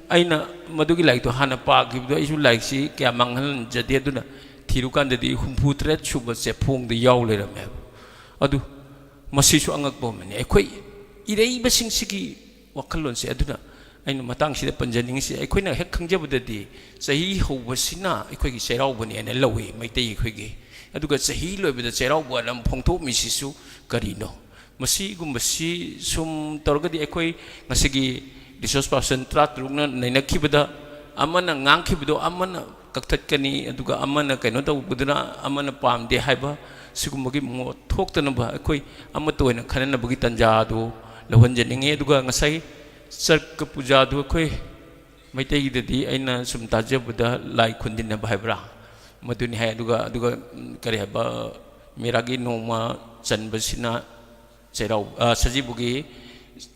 ꯑꯩꯅ ꯃꯗꯨꯒꯤ ꯂꯥꯏꯔꯤꯛꯇꯣ ꯍꯥꯟꯅ ꯄꯥꯈꯤꯕꯗꯣ, ꯑꯩꯁꯨ ꯂꯥꯏꯔꯤꯛꯁꯤ ꯀꯌꯥ ꯃꯥꯡꯍꯟꯖꯗꯦ, ꯑꯗꯨꯅ ꯊꯤꯔꯨꯀꯥꯟꯗꯗꯤ ꯍꯨꯝꯐꯨ ꯇꯔꯦꯠ ꯁꯨꯕ ꯆꯦꯐꯣꯡꯗ ꯌꯥꯎ ꯂꯩꯔꯝꯃꯦꯕ꯫ ꯑꯗꯨ ꯃꯁꯤꯁꯨ ꯑꯉꯛꯄ ꯑꯃꯅꯤ, ꯑꯩꯈꯣꯏ ꯏꯔꯩꯕꯁꯤꯡꯁꯤꯒꯤ ꯋꯥꯈꯜꯂꯣꯟꯁꯦ꯫ ꯑꯗꯨꯅ ꯑꯩꯅ ꯃꯇꯥꯡꯁꯤꯗ ꯄꯟꯖꯅꯤꯡꯉꯤꯁꯤ, ꯑꯩꯈꯣꯏꯅ ꯍꯦꯛ ꯈꯪꯖꯕꯗꯗꯤ ꯆꯍꯤ ꯍꯧꯕꯁꯤꯅ ꯑꯩꯈꯣꯏꯒꯤ ꯆꯩꯔꯥꯎꯕꯅꯦꯅ ꯂꯧꯏ, ꯃꯩꯇꯩ ꯑꯩꯈꯣꯏꯒꯤ꯫ ꯑꯗꯨꯒ ꯆꯍꯤ ꯂꯣꯏꯕꯗ ꯆꯩꯔꯥꯎꯕ ꯑꯅ ꯑꯃ ꯐꯣꯡꯗꯣꯛꯑꯝꯃꯤꯁꯤꯁꯨ ꯀꯔꯤꯅꯣ? ꯃꯁꯤꯒꯨꯝꯕꯁꯤ ꯁꯨꯝ ꯇꯧꯔꯒꯗꯤ ꯑꯩꯈꯣꯏ ꯉꯁꯤꯒꯤ resource person ꯇꯔꯥꯇꯔꯨꯛꯅ ꯅꯩꯅꯈꯤꯕꯗ, ꯑꯃꯅ ꯉꯥꯡꯈꯤꯕꯗꯣ ꯑꯃꯅ ꯀꯛꯊꯠꯀꯅꯤ, ꯑꯗꯨꯒ ꯑꯃꯅ ꯀꯩꯅꯣ ꯇꯧꯕꯗꯨꯅ ꯑꯃꯅ ꯄꯥꯝꯗꯦ ꯍꯥꯏꯕ ꯁꯤꯒꯨꯝꯕꯒꯤ ꯃꯣꯠ ꯊꯣꯛꯇꯅꯕ ꯑꯩꯈꯣꯏ ꯑꯃꯠꯇ ꯑꯣꯏꯅ ꯈꯟꯅꯅꯕꯒꯤ ꯇꯥꯟꯖꯥ ꯑꯗꯨ ꯂꯧꯍꯟꯖꯅꯤꯡꯉꯤ꯫ ꯑꯗꯨꯒ ꯉꯁꯥꯏ ꯆꯔꯀ ꯄꯨꯖꯥꯗꯨ ꯑꯩꯈꯣꯏ ꯃꯩꯇꯩꯒꯤꯗꯗꯤ ꯑꯩꯅ ꯁꯨꯝ ꯇꯥꯖꯕꯗ ꯂꯥꯏ ꯈꯨꯟꯗꯤꯟꯅꯕ ꯍꯥꯏꯕ꯭ꯔꯥ, ꯃꯗꯨꯅꯤ ꯍꯥꯏ꯫ ꯑꯗꯨꯒ, ꯑꯗꯨꯒ, ꯎꯝ, ꯀꯔꯤ ꯍꯥꯏꯕ, ꯃꯤꯔꯥꯒꯤ ꯅꯣꯡꯃ ꯆꯟꯕꯁꯤꯅ ꯆꯩꯔꯥꯎ-, ꯑ, ꯁꯖꯤꯕꯨꯒꯤ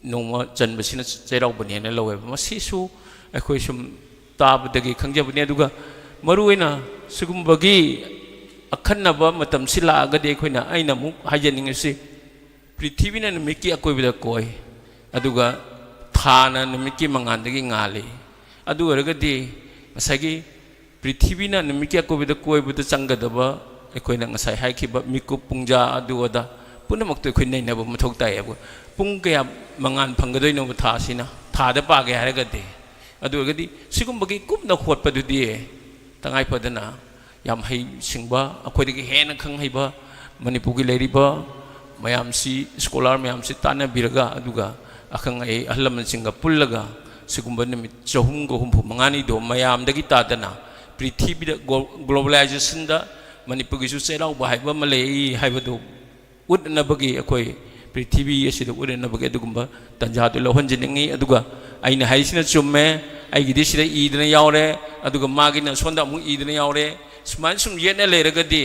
ꯅꯣꯡꯃ ꯆꯟꯕꯁꯤꯅ ꯆꯩꯔꯥꯎꯕꯅꯦꯅ ꯂꯧꯋꯦꯕ꯫ ꯃꯁꯤꯁꯨ ꯑꯩꯈꯣꯏ ꯁꯨꯝ ꯇꯥꯕꯗꯒꯤ ꯈꯪꯖꯕꯅꯤ꯫ ꯑꯗꯨꯒ ꯃꯔꯨꯑꯣꯏꯅ ꯁꯤꯒꯨꯝꯕꯒꯤ ꯑꯈꯟꯅꯕ ꯃꯇꯝꯁꯤ ꯂꯥꯛꯑꯒꯗꯤ ꯑꯩꯈꯣꯏꯅ, ꯑꯩꯅ ꯑꯃꯨꯛ ꯍꯥꯏꯖꯅꯤꯡꯉꯤꯁꯤ, ꯄ꯭ꯔꯤꯊꯤꯕꯤꯅ ꯅꯨꯃꯤꯠꯀꯤ ꯑꯀꯣꯏꯕꯗ ꯀꯣꯏ, ꯑꯗꯨꯒ ꯊꯥꯅ ꯅꯨꯃꯤꯠꯀꯤ ꯃꯉꯥꯜꯗꯒꯤ ꯉꯥꯜꯂꯤ꯫ ꯑꯗꯨ ꯑꯣꯏꯔꯒꯗꯤ ꯉꯁꯥꯏꯒꯤ ꯄ꯭ꯔꯤꯊꯤꯕꯤꯅ ꯅꯨꯃꯤꯠꯀꯤ ꯑꯀꯣꯏꯕꯗ ꯀꯣꯏꯕꯗ ꯆꯪꯒꯗꯕ, ꯑꯩꯈꯣꯏꯅ ꯉꯁꯥꯏ ꯍꯥꯏꯈꯤꯕ ꯃꯤꯀꯨꯞ, ꯄꯨꯡꯖꯥ, ꯑꯗꯨ ꯑꯗꯥ ꯄꯨꯝꯅꯃꯛꯇꯣ ꯑꯩꯈꯣꯏ ꯅꯩꯅꯕ ꯃꯊꯧ ꯇꯥꯏꯌꯦꯕ꯫ ꯄꯨꯡ ꯀꯌꯥ ꯃꯉꯥꯜ ꯐꯪꯒꯗꯣꯏꯅꯣꯕ ꯊꯥꯁꯤꯅ? ꯊꯥꯗ ꯄꯥꯒꯦ ꯍꯥꯏꯔꯒꯗꯤ꯫ ꯑꯗꯨ ꯑꯣꯏꯔꯒꯗꯤ ꯁꯤꯒꯨꯝꯕꯒꯤ ꯀꯨꯞꯅ ꯍꯣꯠꯄꯗꯨꯗꯤ ꯇꯉꯥꯏ ꯐꯗꯅ ꯌꯥꯝ ꯍꯩꯁꯤꯡꯕ, ꯑꯩꯈꯣꯏꯗꯒꯤ ꯍꯦꯟꯅ ꯈꯪ ꯍꯩꯕ ꯃꯅꯤꯄꯨꯔꯒꯤ ꯂꯩꯔꯤꯕ ꯃꯌꯥꯝꯁꯤ, ꯁ꯭ꯀꯣꯂꯥꯔ ꯃꯌꯥꯝꯁꯤ ꯇꯥꯟꯅꯕꯤꯔꯒ, ꯑꯗꯨꯒ ꯑꯈꯪ ꯑꯍꯩ ꯑꯍꯜ ꯂꯃꯟꯁꯤꯡꯒ ꯄꯨꯜꯂꯒ ꯁꯤꯒꯨꯝꯕ ꯅꯨꯃꯤꯠ ꯆꯍꯨꯝꯒ ꯍꯨꯝꯐꯨ ꯃꯉꯥꯅꯤꯗꯣ ꯃꯌꯥꯝꯗꯒꯤ ꯇꯥꯗꯅ ꯄ꯭ꯔꯤꯊꯤꯕꯤꯗ ꯒ꯭ꯂꯣ-, ꯒ꯭ꯂꯣꯕꯦꯂꯥꯏꯖꯦꯁꯟꯗ ꯃꯅꯤꯄꯨꯔꯒꯤꯁꯨ ꯆꯩꯔꯥꯎꯕ ꯍꯥꯏꯕ ꯑꯃ ꯂꯩ ꯍꯥꯏꯕꯗꯨ ꯎꯠꯅꯕꯒꯤ, ꯑꯩꯈꯣꯏ ꯄ꯭ꯔꯤꯊꯤꯕꯤ ꯑꯁꯤꯗ ꯎꯠꯅꯅꯕꯒꯤ ꯑꯗꯨꯒꯨꯝꯕ ꯇꯥꯟꯖꯥꯗꯨ ꯂꯧꯍꯟꯖꯅꯤꯡꯉꯤ꯫ ꯑꯗꯨꯒ ꯑꯩꯅ ꯍꯥꯏꯔꯤꯁꯤꯅ ꯆꯨꯝꯃꯦ, ꯑꯩꯒꯤꯗꯤ ꯁꯤꯗ ꯏꯗꯅ ꯌꯥꯎꯔꯦ, ꯑꯗꯨꯒ ꯃꯥꯒꯤꯅ ꯁꯣꯝꯗ ꯑꯃꯨꯛ ꯏꯗꯅ ꯌꯥꯎꯔꯦ, ꯁꯨꯃꯥꯏꯅ ꯁꯨꯝ ꯌꯦꯠꯅ ꯂꯩꯔꯒꯗꯤ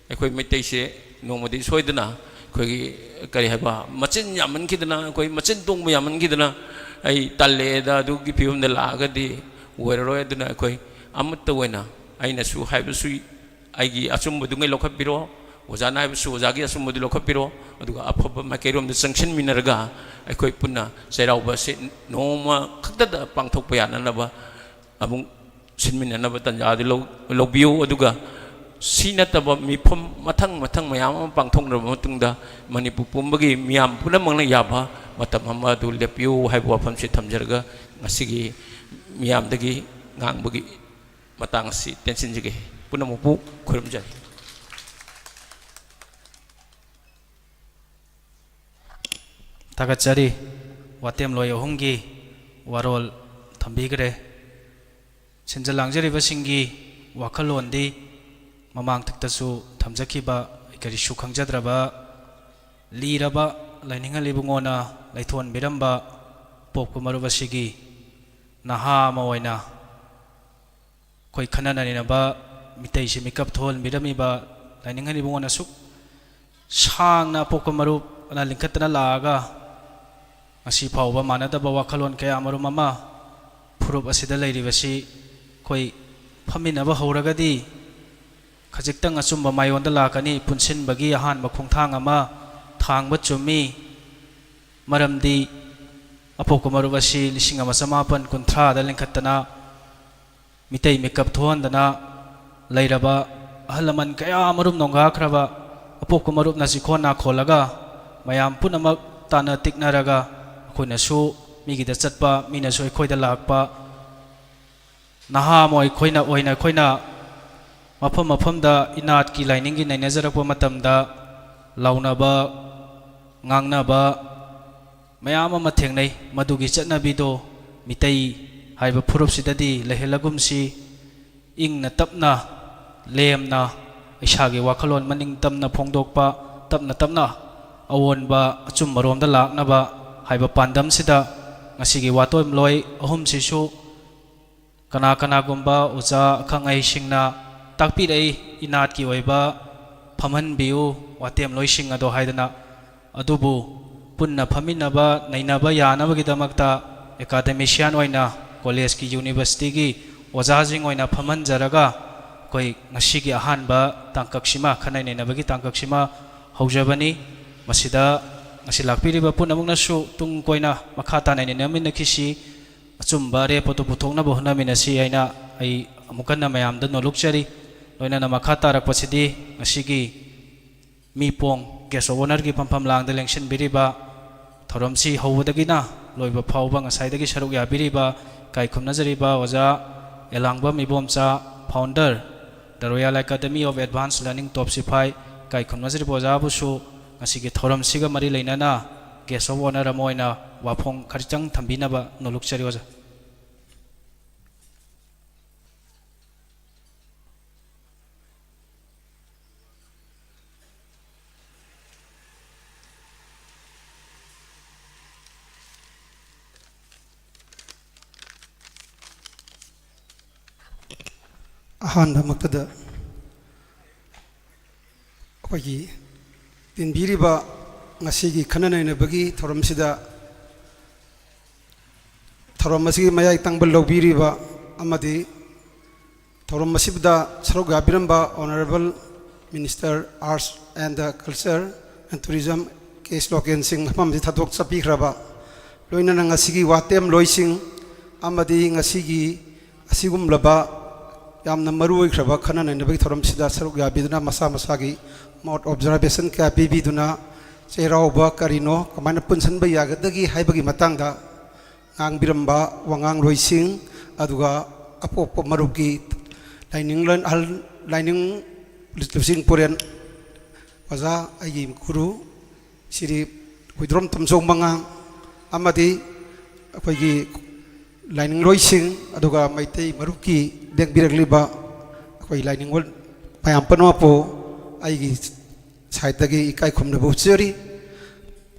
ꯑꯩꯈꯣꯏ ꯃꯩꯇꯩꯁꯦ ꯅꯣꯡꯃꯗꯤ ꯁꯣꯏꯗꯅ ꯑꯩꯈꯣꯏꯒꯤ, ꯀꯔꯤ ꯍꯥꯏꯕ, ꯃꯆꯤꯟ ꯌꯥꯝꯃꯟꯈꯤꯗꯅ, ꯑꯩꯈꯣꯏ ꯃꯆꯤꯟ ꯇꯣꯡꯕ ꯌꯥꯝꯃꯟꯈꯤꯗꯅ ꯑꯩ ꯇꯜꯂꯦꯗ ꯑꯗꯨꯒꯤ ꯐꯤꯕꯝꯗ ꯂꯥꯛꯑꯒꯗꯤ ꯑꯣꯏꯔꯔꯣꯏ꯫ ꯑꯗꯨꯅ ꯑꯩꯈꯣꯏ ꯑꯃꯠꯇ ꯑꯣꯏꯅ ꯑꯩꯅꯁꯨ ꯍꯥꯏꯕꯁꯨ ꯑꯩꯒꯤ ꯑꯆꯨꯝꯕꯗꯨꯉꯩ ꯂꯧꯈꯠꯄꯤꯔꯣ, ꯑꯣꯖꯥꯅ ꯍꯥꯏꯕꯁꯨ ꯑꯣꯖꯥꯒꯤ ꯑꯆꯨꯝꯕꯗꯨ ꯂꯧꯈꯠꯄꯤꯔꯣ, ꯑꯗꯨꯒ ꯑꯐꯕ ꯃꯥꯏꯀꯩꯔꯣꯝꯗ ꯆꯪꯁꯤꯟꯃꯤꯟꯅꯔꯒ ꯑꯩꯈꯣꯏ ꯄꯨꯟꯅ ꯆꯩꯔꯥꯎꯕ ꯑꯁꯤ ꯅꯣꯡꯃ ꯈꯛꯇꯗ ꯄꯥꯡꯊꯣꯛꯄ ꯌꯥꯅꯅꯕ ꯑꯃꯨꯛ ꯁꯤꯟꯃꯤꯟꯅꯅꯕ ꯇꯥꯟꯖꯥꯗꯨ ꯂꯧ-, ꯂꯧꯕꯤꯌꯨ꯫ ꯑꯗꯨꯒ ꯁꯤ ꯅꯠꯇꯕ ꯃꯤꯐꯝ ꯃꯊꯪ ꯃꯊꯪ ꯃꯌꯥꯝ ꯑꯃ ꯄꯥꯡꯊꯣꯛꯅꯔꯕ ꯃꯇꯨꯡꯗ ꯃꯅꯤꯄꯨꯔ ꯄꯨꯝꯕꯒꯤ ꯃꯤꯌꯥꯝ ꯄꯨꯝꯅꯃꯛꯅ ꯌꯥꯕ ꯃꯇꯝ ꯑꯃ ꯑꯗꯨ ꯂꯦꯞꯄꯤꯌꯨ ꯍꯥꯏꯕ ꯋꯥꯐꯝꯁꯤ ꯊꯝꯖꯔꯒ ꯉꯁꯤꯒꯤ ꯃꯤꯌꯥꯝꯗꯒꯤ ꯉꯥꯡꯕꯒꯤ ꯃꯇꯥꯡ ꯑꯁꯤ ꯇꯦꯟꯁꯤꯟꯖꯒꯦ꯫ ꯄꯨꯝꯅꯃꯛꯄꯨ ꯈꯨꯔꯨꯝꯖꯔꯤ꯫ ꯊꯥꯒꯠꯆꯔꯤ꯫ ꯋꯥꯇꯦꯝꯂꯣꯏ ꯑꯍꯨꯝꯒꯤ ꯋꯥꯔꯣꯜ ꯊꯝꯕꯤꯈ꯭ꯔꯦ꯫ ꯁꯤꯟꯖ ꯂꯥꯡꯖꯔꯤꯕꯁꯤꯡꯒꯤ ꯋꯥꯈꯜꯂꯣꯟꯗꯤ ꯃꯃꯥꯡꯊꯛꯇꯁꯨ ꯊꯝꯖꯈꯤꯕ, ꯑꯩ ꯀꯔꯤꯁꯨ ꯈꯪꯖꯗ꯭ꯔꯕ, ꯂꯤꯔꯕ ꯂꯥꯏꯅꯤꯡꯍꯜ ꯏꯕꯨꯡꯉꯣꯅ ꯂꯩꯊꯣꯟꯕꯤꯔꯝꯕ ꯄꯣꯛꯄ ꯃꯔꯨꯞ ꯑꯁꯤꯒꯤ ꯅꯍꯥ ꯑꯃ ꯑꯣꯏꯅ ꯑꯩꯈꯣꯏ ꯈꯟꯅ ꯅꯩꯅꯕ ꯃꯤꯇꯩꯁꯤ ꯃꯤꯀꯞ ꯊꯣꯛꯍꯟꯕꯤꯔꯝꯃꯤꯕ ꯂꯥꯏꯅꯤꯡꯍꯜ ꯏꯕꯨꯡꯉꯣꯅ ꯑꯁꯨꯛ ꯁꯥꯡꯅ ꯑꯄꯣꯛꯄ ꯃꯔꯨꯞ ꯑꯅ ꯂꯤꯡꯈꯠꯇꯅ ꯂꯥꯛꯑꯒ ꯉꯁꯤ ꯐꯥꯎꯕ ꯃꯥꯟꯅꯗꯕ ꯋꯥꯈꯜꯂꯣꯟ ꯀꯌꯥ ꯃꯔꯨꯝ ꯑꯃ ꯐꯨꯔꯨꯞ ꯑꯁꯤꯗ ꯂꯩꯔꯤꯕꯁꯤ ꯑꯩꯈꯣꯏ ꯐꯝꯃꯤꯟꯅꯕ ꯍꯧꯔꯒꯗꯤ ꯈꯖꯤꯛꯇꯪ ꯑꯆꯨꯝꯕ ꯃꯥꯏꯑꯣꯟꯗ ꯂꯥꯛꯀꯅꯤ꯫ ꯄꯨꯟꯁꯤꯟꯕꯒꯤ ꯑꯍꯥꯟꯕ ꯈꯣꯡꯊꯥꯡ ꯑꯃ ꯊꯥꯡꯕ ꯆꯨꯝꯃꯤ꯫ ꯃꯔꯝꯗꯤ ꯑꯄꯣꯛꯄ ꯃꯔꯨꯞ ꯑꯁꯤ ꯂꯤꯁꯤꯡ ꯑꯃ ꯆꯃꯥꯄꯟ ꯀꯨꯟꯊ꯭ꯔꯥꯗ ꯂꯤꯡꯈꯠꯇꯅ ꯃꯤꯇꯩ ꯃꯤꯀꯞ ꯊꯣꯛꯍꯟꯗꯅ ꯂꯩꯔꯕ ꯑꯍꯜ ꯂꯃꯟ ꯀꯌꯥ ꯑꯃꯔꯣꯝ ꯅꯣꯡꯒꯥꯈ꯭ꯔꯕ ꯑꯄꯣꯛꯄ ꯃꯔꯨꯞꯅ ꯆꯤꯈꯣꯟ ꯅꯥꯈꯣꯜꯂꯒ ꯃꯌꯥꯝ ꯄꯨꯝꯅꯃꯛ ꯇꯥꯟꯅ ꯇꯤꯛꯅꯔꯒ ꯑꯩꯈꯣꯏꯅꯁꯨ ꯃꯤꯒꯤꯗ ꯆꯠꯄ, ꯃꯤꯅꯁꯨ ꯑꯩꯈꯣꯏꯗ ꯂꯥꯛꯄ, ꯅꯍꯥ ꯑꯃ ꯑꯩꯈꯣꯏꯅ ꯑꯣꯏꯅ ꯑꯩꯈꯣꯏꯅ ꯃꯐꯝ ꯃꯐꯝꯗ ꯏꯅꯥꯠꯀꯤ ꯂꯥꯏꯅꯤꯡꯒꯤ ꯅꯩꯅꯖꯔꯛꯄ ꯃꯇꯝꯗ ꯂꯥꯎꯅꯕ, ꯉꯥꯡꯅꯕ ꯃꯌꯥꯝ ꯑꯃ ꯊꯦꯡꯅꯩ꯫ ꯃꯗꯨꯒꯤ ꯆꯠꯅꯕꯤꯗꯣ ꯃꯤꯇꯩ ꯍꯥꯏꯕ ꯐꯨꯔꯨꯞꯁꯤꯗꯗꯤ ꯂꯩꯍꯜꯂꯒꯨꯝꯁꯤ꯫ ꯏꯪꯅ ꯇꯞꯅ, ꯂꯦꯝꯅ, ꯏꯁꯥꯒꯤ ꯋꯥꯈꯜꯂꯣꯟ ꯃꯅꯤꯡ ꯇꯝꯅ ꯐꯣꯡꯗꯣꯛꯄ, ꯇꯞꯅ ꯇꯞꯅ ꯑꯑꯣꯟꯕ ꯑꯆꯨꯝꯕꯔꯣꯝꯗ ꯂꯥꯛꯅꯕ ꯍꯥꯏꯕ ꯄꯥꯟꯗꯝꯁꯤꯗ ꯉꯁꯤꯒꯤ ꯋꯥꯇꯣꯝꯂꯣꯏ ꯑꯍꯨꯝꯁꯤꯁꯨ ꯀꯅꯥ ꯀꯅꯥꯒꯨꯝꯕ ꯑꯣꯖꯥ ꯑꯈꯪ ꯑꯍꯩꯁꯤꯡꯅ ꯇꯥꯛꯄꯤꯔꯛꯏ, ꯏꯅꯥꯠꯀꯤ ꯑꯣꯏꯕ ꯐꯝꯍꯟꯕꯤꯌꯨ ꯋꯥꯇꯦꯝꯂꯣꯏꯁꯤꯡ ꯑꯗꯣ ꯍꯥꯏꯗꯅ, ꯑꯗꯨꯕꯨ ꯄꯨꯟꯅ ꯐꯝꯃꯤꯟꯅꯕ, ꯅꯩꯅꯕ ꯌꯥꯅꯕꯒꯤꯗꯃꯛꯇ ꯑꯦꯀꯥꯗꯦꯃꯤꯁꯤꯌꯥꯟ ꯑꯣꯏꯅ ꯀꯣꯂꯦꯖꯀꯤ, ꯌꯨꯅꯤꯚꯔꯁꯤꯇꯤꯒꯤ ꯑꯣꯖꯥꯁꯤꯡ ꯑꯣꯏꯅ ꯐꯝꯍꯟꯖꯔꯒ ꯑꯩꯈꯣꯏ ꯉꯁꯤꯒꯤ ꯑꯍꯥꯟꯕ ꯇꯥꯡꯀꯛꯁꯤꯃ, ꯈꯟꯅ ꯅꯩꯅꯕꯒꯤ ꯇꯥꯡꯀꯛꯁꯤꯃ ꯍꯧꯖꯕꯅꯤ꯫ ꯃꯁꯤꯗ ꯉꯁꯤ ꯂꯥꯛꯄꯤꯔꯤꯕ ꯄꯨꯝꯅꯃꯛꯅꯁꯨ ꯇꯨꯡ ꯀꯣꯏꯅ ꯃꯈꯥ ꯇꯥꯅ ꯅꯩꯅꯃꯤꯟꯅꯈꯤꯁꯤ꯫ ꯑꯆꯨꯝꯕ ꯑꯔꯦꯞꯄ ꯑꯗꯨ ꯄꯨꯊꯣꯛꯅꯕ ꯍꯣꯠꯅꯃꯤꯟꯅꯁꯤ ꯍꯥꯏꯅ ꯑꯩ ꯑꯃꯨꯛ ꯍꯟꯅ ꯃꯌꯥꯝꯗ ꯅꯣꯜꯂꯨꯛꯆꯔꯤ꯫ ꯂꯣꯏꯅꯅ ꯃꯈꯥ ꯇꯥꯔꯛꯄꯁꯤꯗꯤ ꯉꯁꯤꯒꯤ ꯃꯤ ꯄꯣꯡ, guest of honourꯒꯤ ꯐꯝꯐꯝ ꯂꯥꯡꯗ ꯂꯦꯡꯁꯤꯟꯕꯤꯔꯤꯕ, ꯊꯧꯔꯝꯁꯤ ꯍꯧꯕꯗꯒꯤꯅ ꯂꯣꯏꯕ ꯐꯥꯎꯕ ꯉꯁꯥꯏꯗꯒꯤ ꯁꯔꯨꯛ ꯌꯥꯕꯤꯔꯤꯕ, ꯏꯀꯥꯏ ꯈꯨꯝꯅꯖꯔꯤꯕ ꯑꯣꯖꯥ ꯑꯦꯂꯥꯡꯕꯝ Ibomcha, founder, The Royal Academy of Advanced Learning, ꯇꯣꯞ ꯁꯤꯐꯥꯏ, ꯏꯀꯥꯏ ꯈꯨꯝꯅꯖꯔꯤꯕ ꯑꯣꯖꯥꯕꯨꯁꯨ ꯉꯁꯤꯒꯤ ꯊꯧꯔꯝꯁꯤꯒ ꯃꯔꯤ ꯂꯩꯅꯅ guest of honour ꯑꯃ ꯑꯣꯏꯅ ꯋꯥꯐꯣꯡ ꯈꯖꯤꯛꯇꯪ ꯊꯝꯕꯤꯅꯕ ꯅꯣꯜꯂꯨꯛꯆꯔꯤ ꯑꯣꯖꯥ꯫ ꯑꯍꯥꯟꯕꯃꯛꯇꯗ ꯑꯩꯈꯣꯏꯒꯤ ꯇꯤꯟꯕꯤꯔꯤꯕ ꯉꯁꯤꯒꯤ ꯈꯟꯅ ꯅꯩꯅꯕꯒꯤ ꯊꯧꯔꯝꯁꯤꯗ, ꯊꯧꯔꯝ ꯑꯁꯤꯒꯤ ꯃꯌꯥꯏ ꯇꯪꯕ ꯂꯧꯕꯤꯔꯤꯕ ꯑꯃꯗꯤ ꯊꯧꯔꯝ ꯑꯁꯤꯗ ꯁꯔꯨꯛ ꯌꯥꯕꯤꯔꯝꯕ Honourable Minister Arts and Culture and Tourism, K S local ꯁꯤꯡ, ꯃꯐꯝ ꯑꯁꯤ ꯊꯥꯗꯣꯛ ꯆꯠꯄꯤꯈ꯭ꯔꯕ, ꯂꯣꯏꯅꯅ ꯉꯁꯤꯒꯤ ꯋꯥꯇꯦꯝꯂꯣꯏꯁꯤꯡ ꯑꯃꯗꯤ ꯉꯁꯤꯒꯤ ꯑꯁꯤꯒꯨꯝꯂꯕ ꯌꯥꯝꯅ ꯃꯔꯨ ꯑꯣꯏꯈ꯭ꯔꯕ ꯈꯟꯅ ꯅꯩꯅꯕꯒꯤ ꯊꯧꯔꯝꯁꯤꯗ ꯁꯔꯨꯛ ꯌꯥꯕꯤꯗꯨꯅ, ꯃꯁꯥ ꯃꯁꯥꯒꯤ ꯃꯣꯠ, observation ꯀꯌꯥ ꯄꯤꯕꯤꯗꯨꯅ, ꯆꯩꯔꯥꯎꯕ ꯀꯔꯤꯅꯣ, ꯀꯃꯥꯏꯅ ꯄꯨꯟꯁꯤꯟꯕ ꯌꯥꯒꯗꯒꯦ ꯍꯥꯏꯕꯒꯤ ꯃꯇꯥꯡꯗ ꯉꯥꯡꯕꯤꯔꯝꯕ ꯋꯥꯉꯥꯡꯂꯣꯏꯁꯤꯡ, ꯑꯗꯨꯒ ꯑꯄꯣꯛꯄ ꯃꯔꯨꯞꯀꯤ ꯂꯥꯏꯅꯤꯡ, ꯑꯍꯜ ꯂꯥꯏꯅꯤꯡ ꯂꯨꯆꯤꯡ ꯄꯨꯔꯦꯟ ꯑꯣꯖꯥ, ꯑꯩꯒꯤ ꯒꯨꯔꯨ ꯁ꯭ꯔꯤ ꯍꯨꯏꯗ꯭ꯔꯣꯝ ꯇꯝꯖꯧ ꯃꯉꯥꯡ, ꯑꯃꯗꯤ ꯑꯩꯈꯣꯏꯒꯤ ꯂꯥꯏꯅꯤꯡꯂꯣꯏꯁꯤꯡ, ꯑꯗꯨꯒ ꯃꯩꯇꯩ ꯃꯔꯨꯞꯀꯤ ꯂꯦꯡꯕꯤꯔꯛꯂꯤꯕ ꯑꯩꯈꯣꯏ ꯂꯥꯏꯅꯤꯡꯂꯣꯟ ꯃꯌꯥꯝ ꯄꯨꯝꯅꯃꯛꯄꯨ ꯑꯩꯒꯤ ꯁꯥꯏꯠꯇꯒꯤ ꯏꯀꯥꯏ ꯈꯨꯝꯅꯕ ꯎꯠꯆꯔꯤ꯫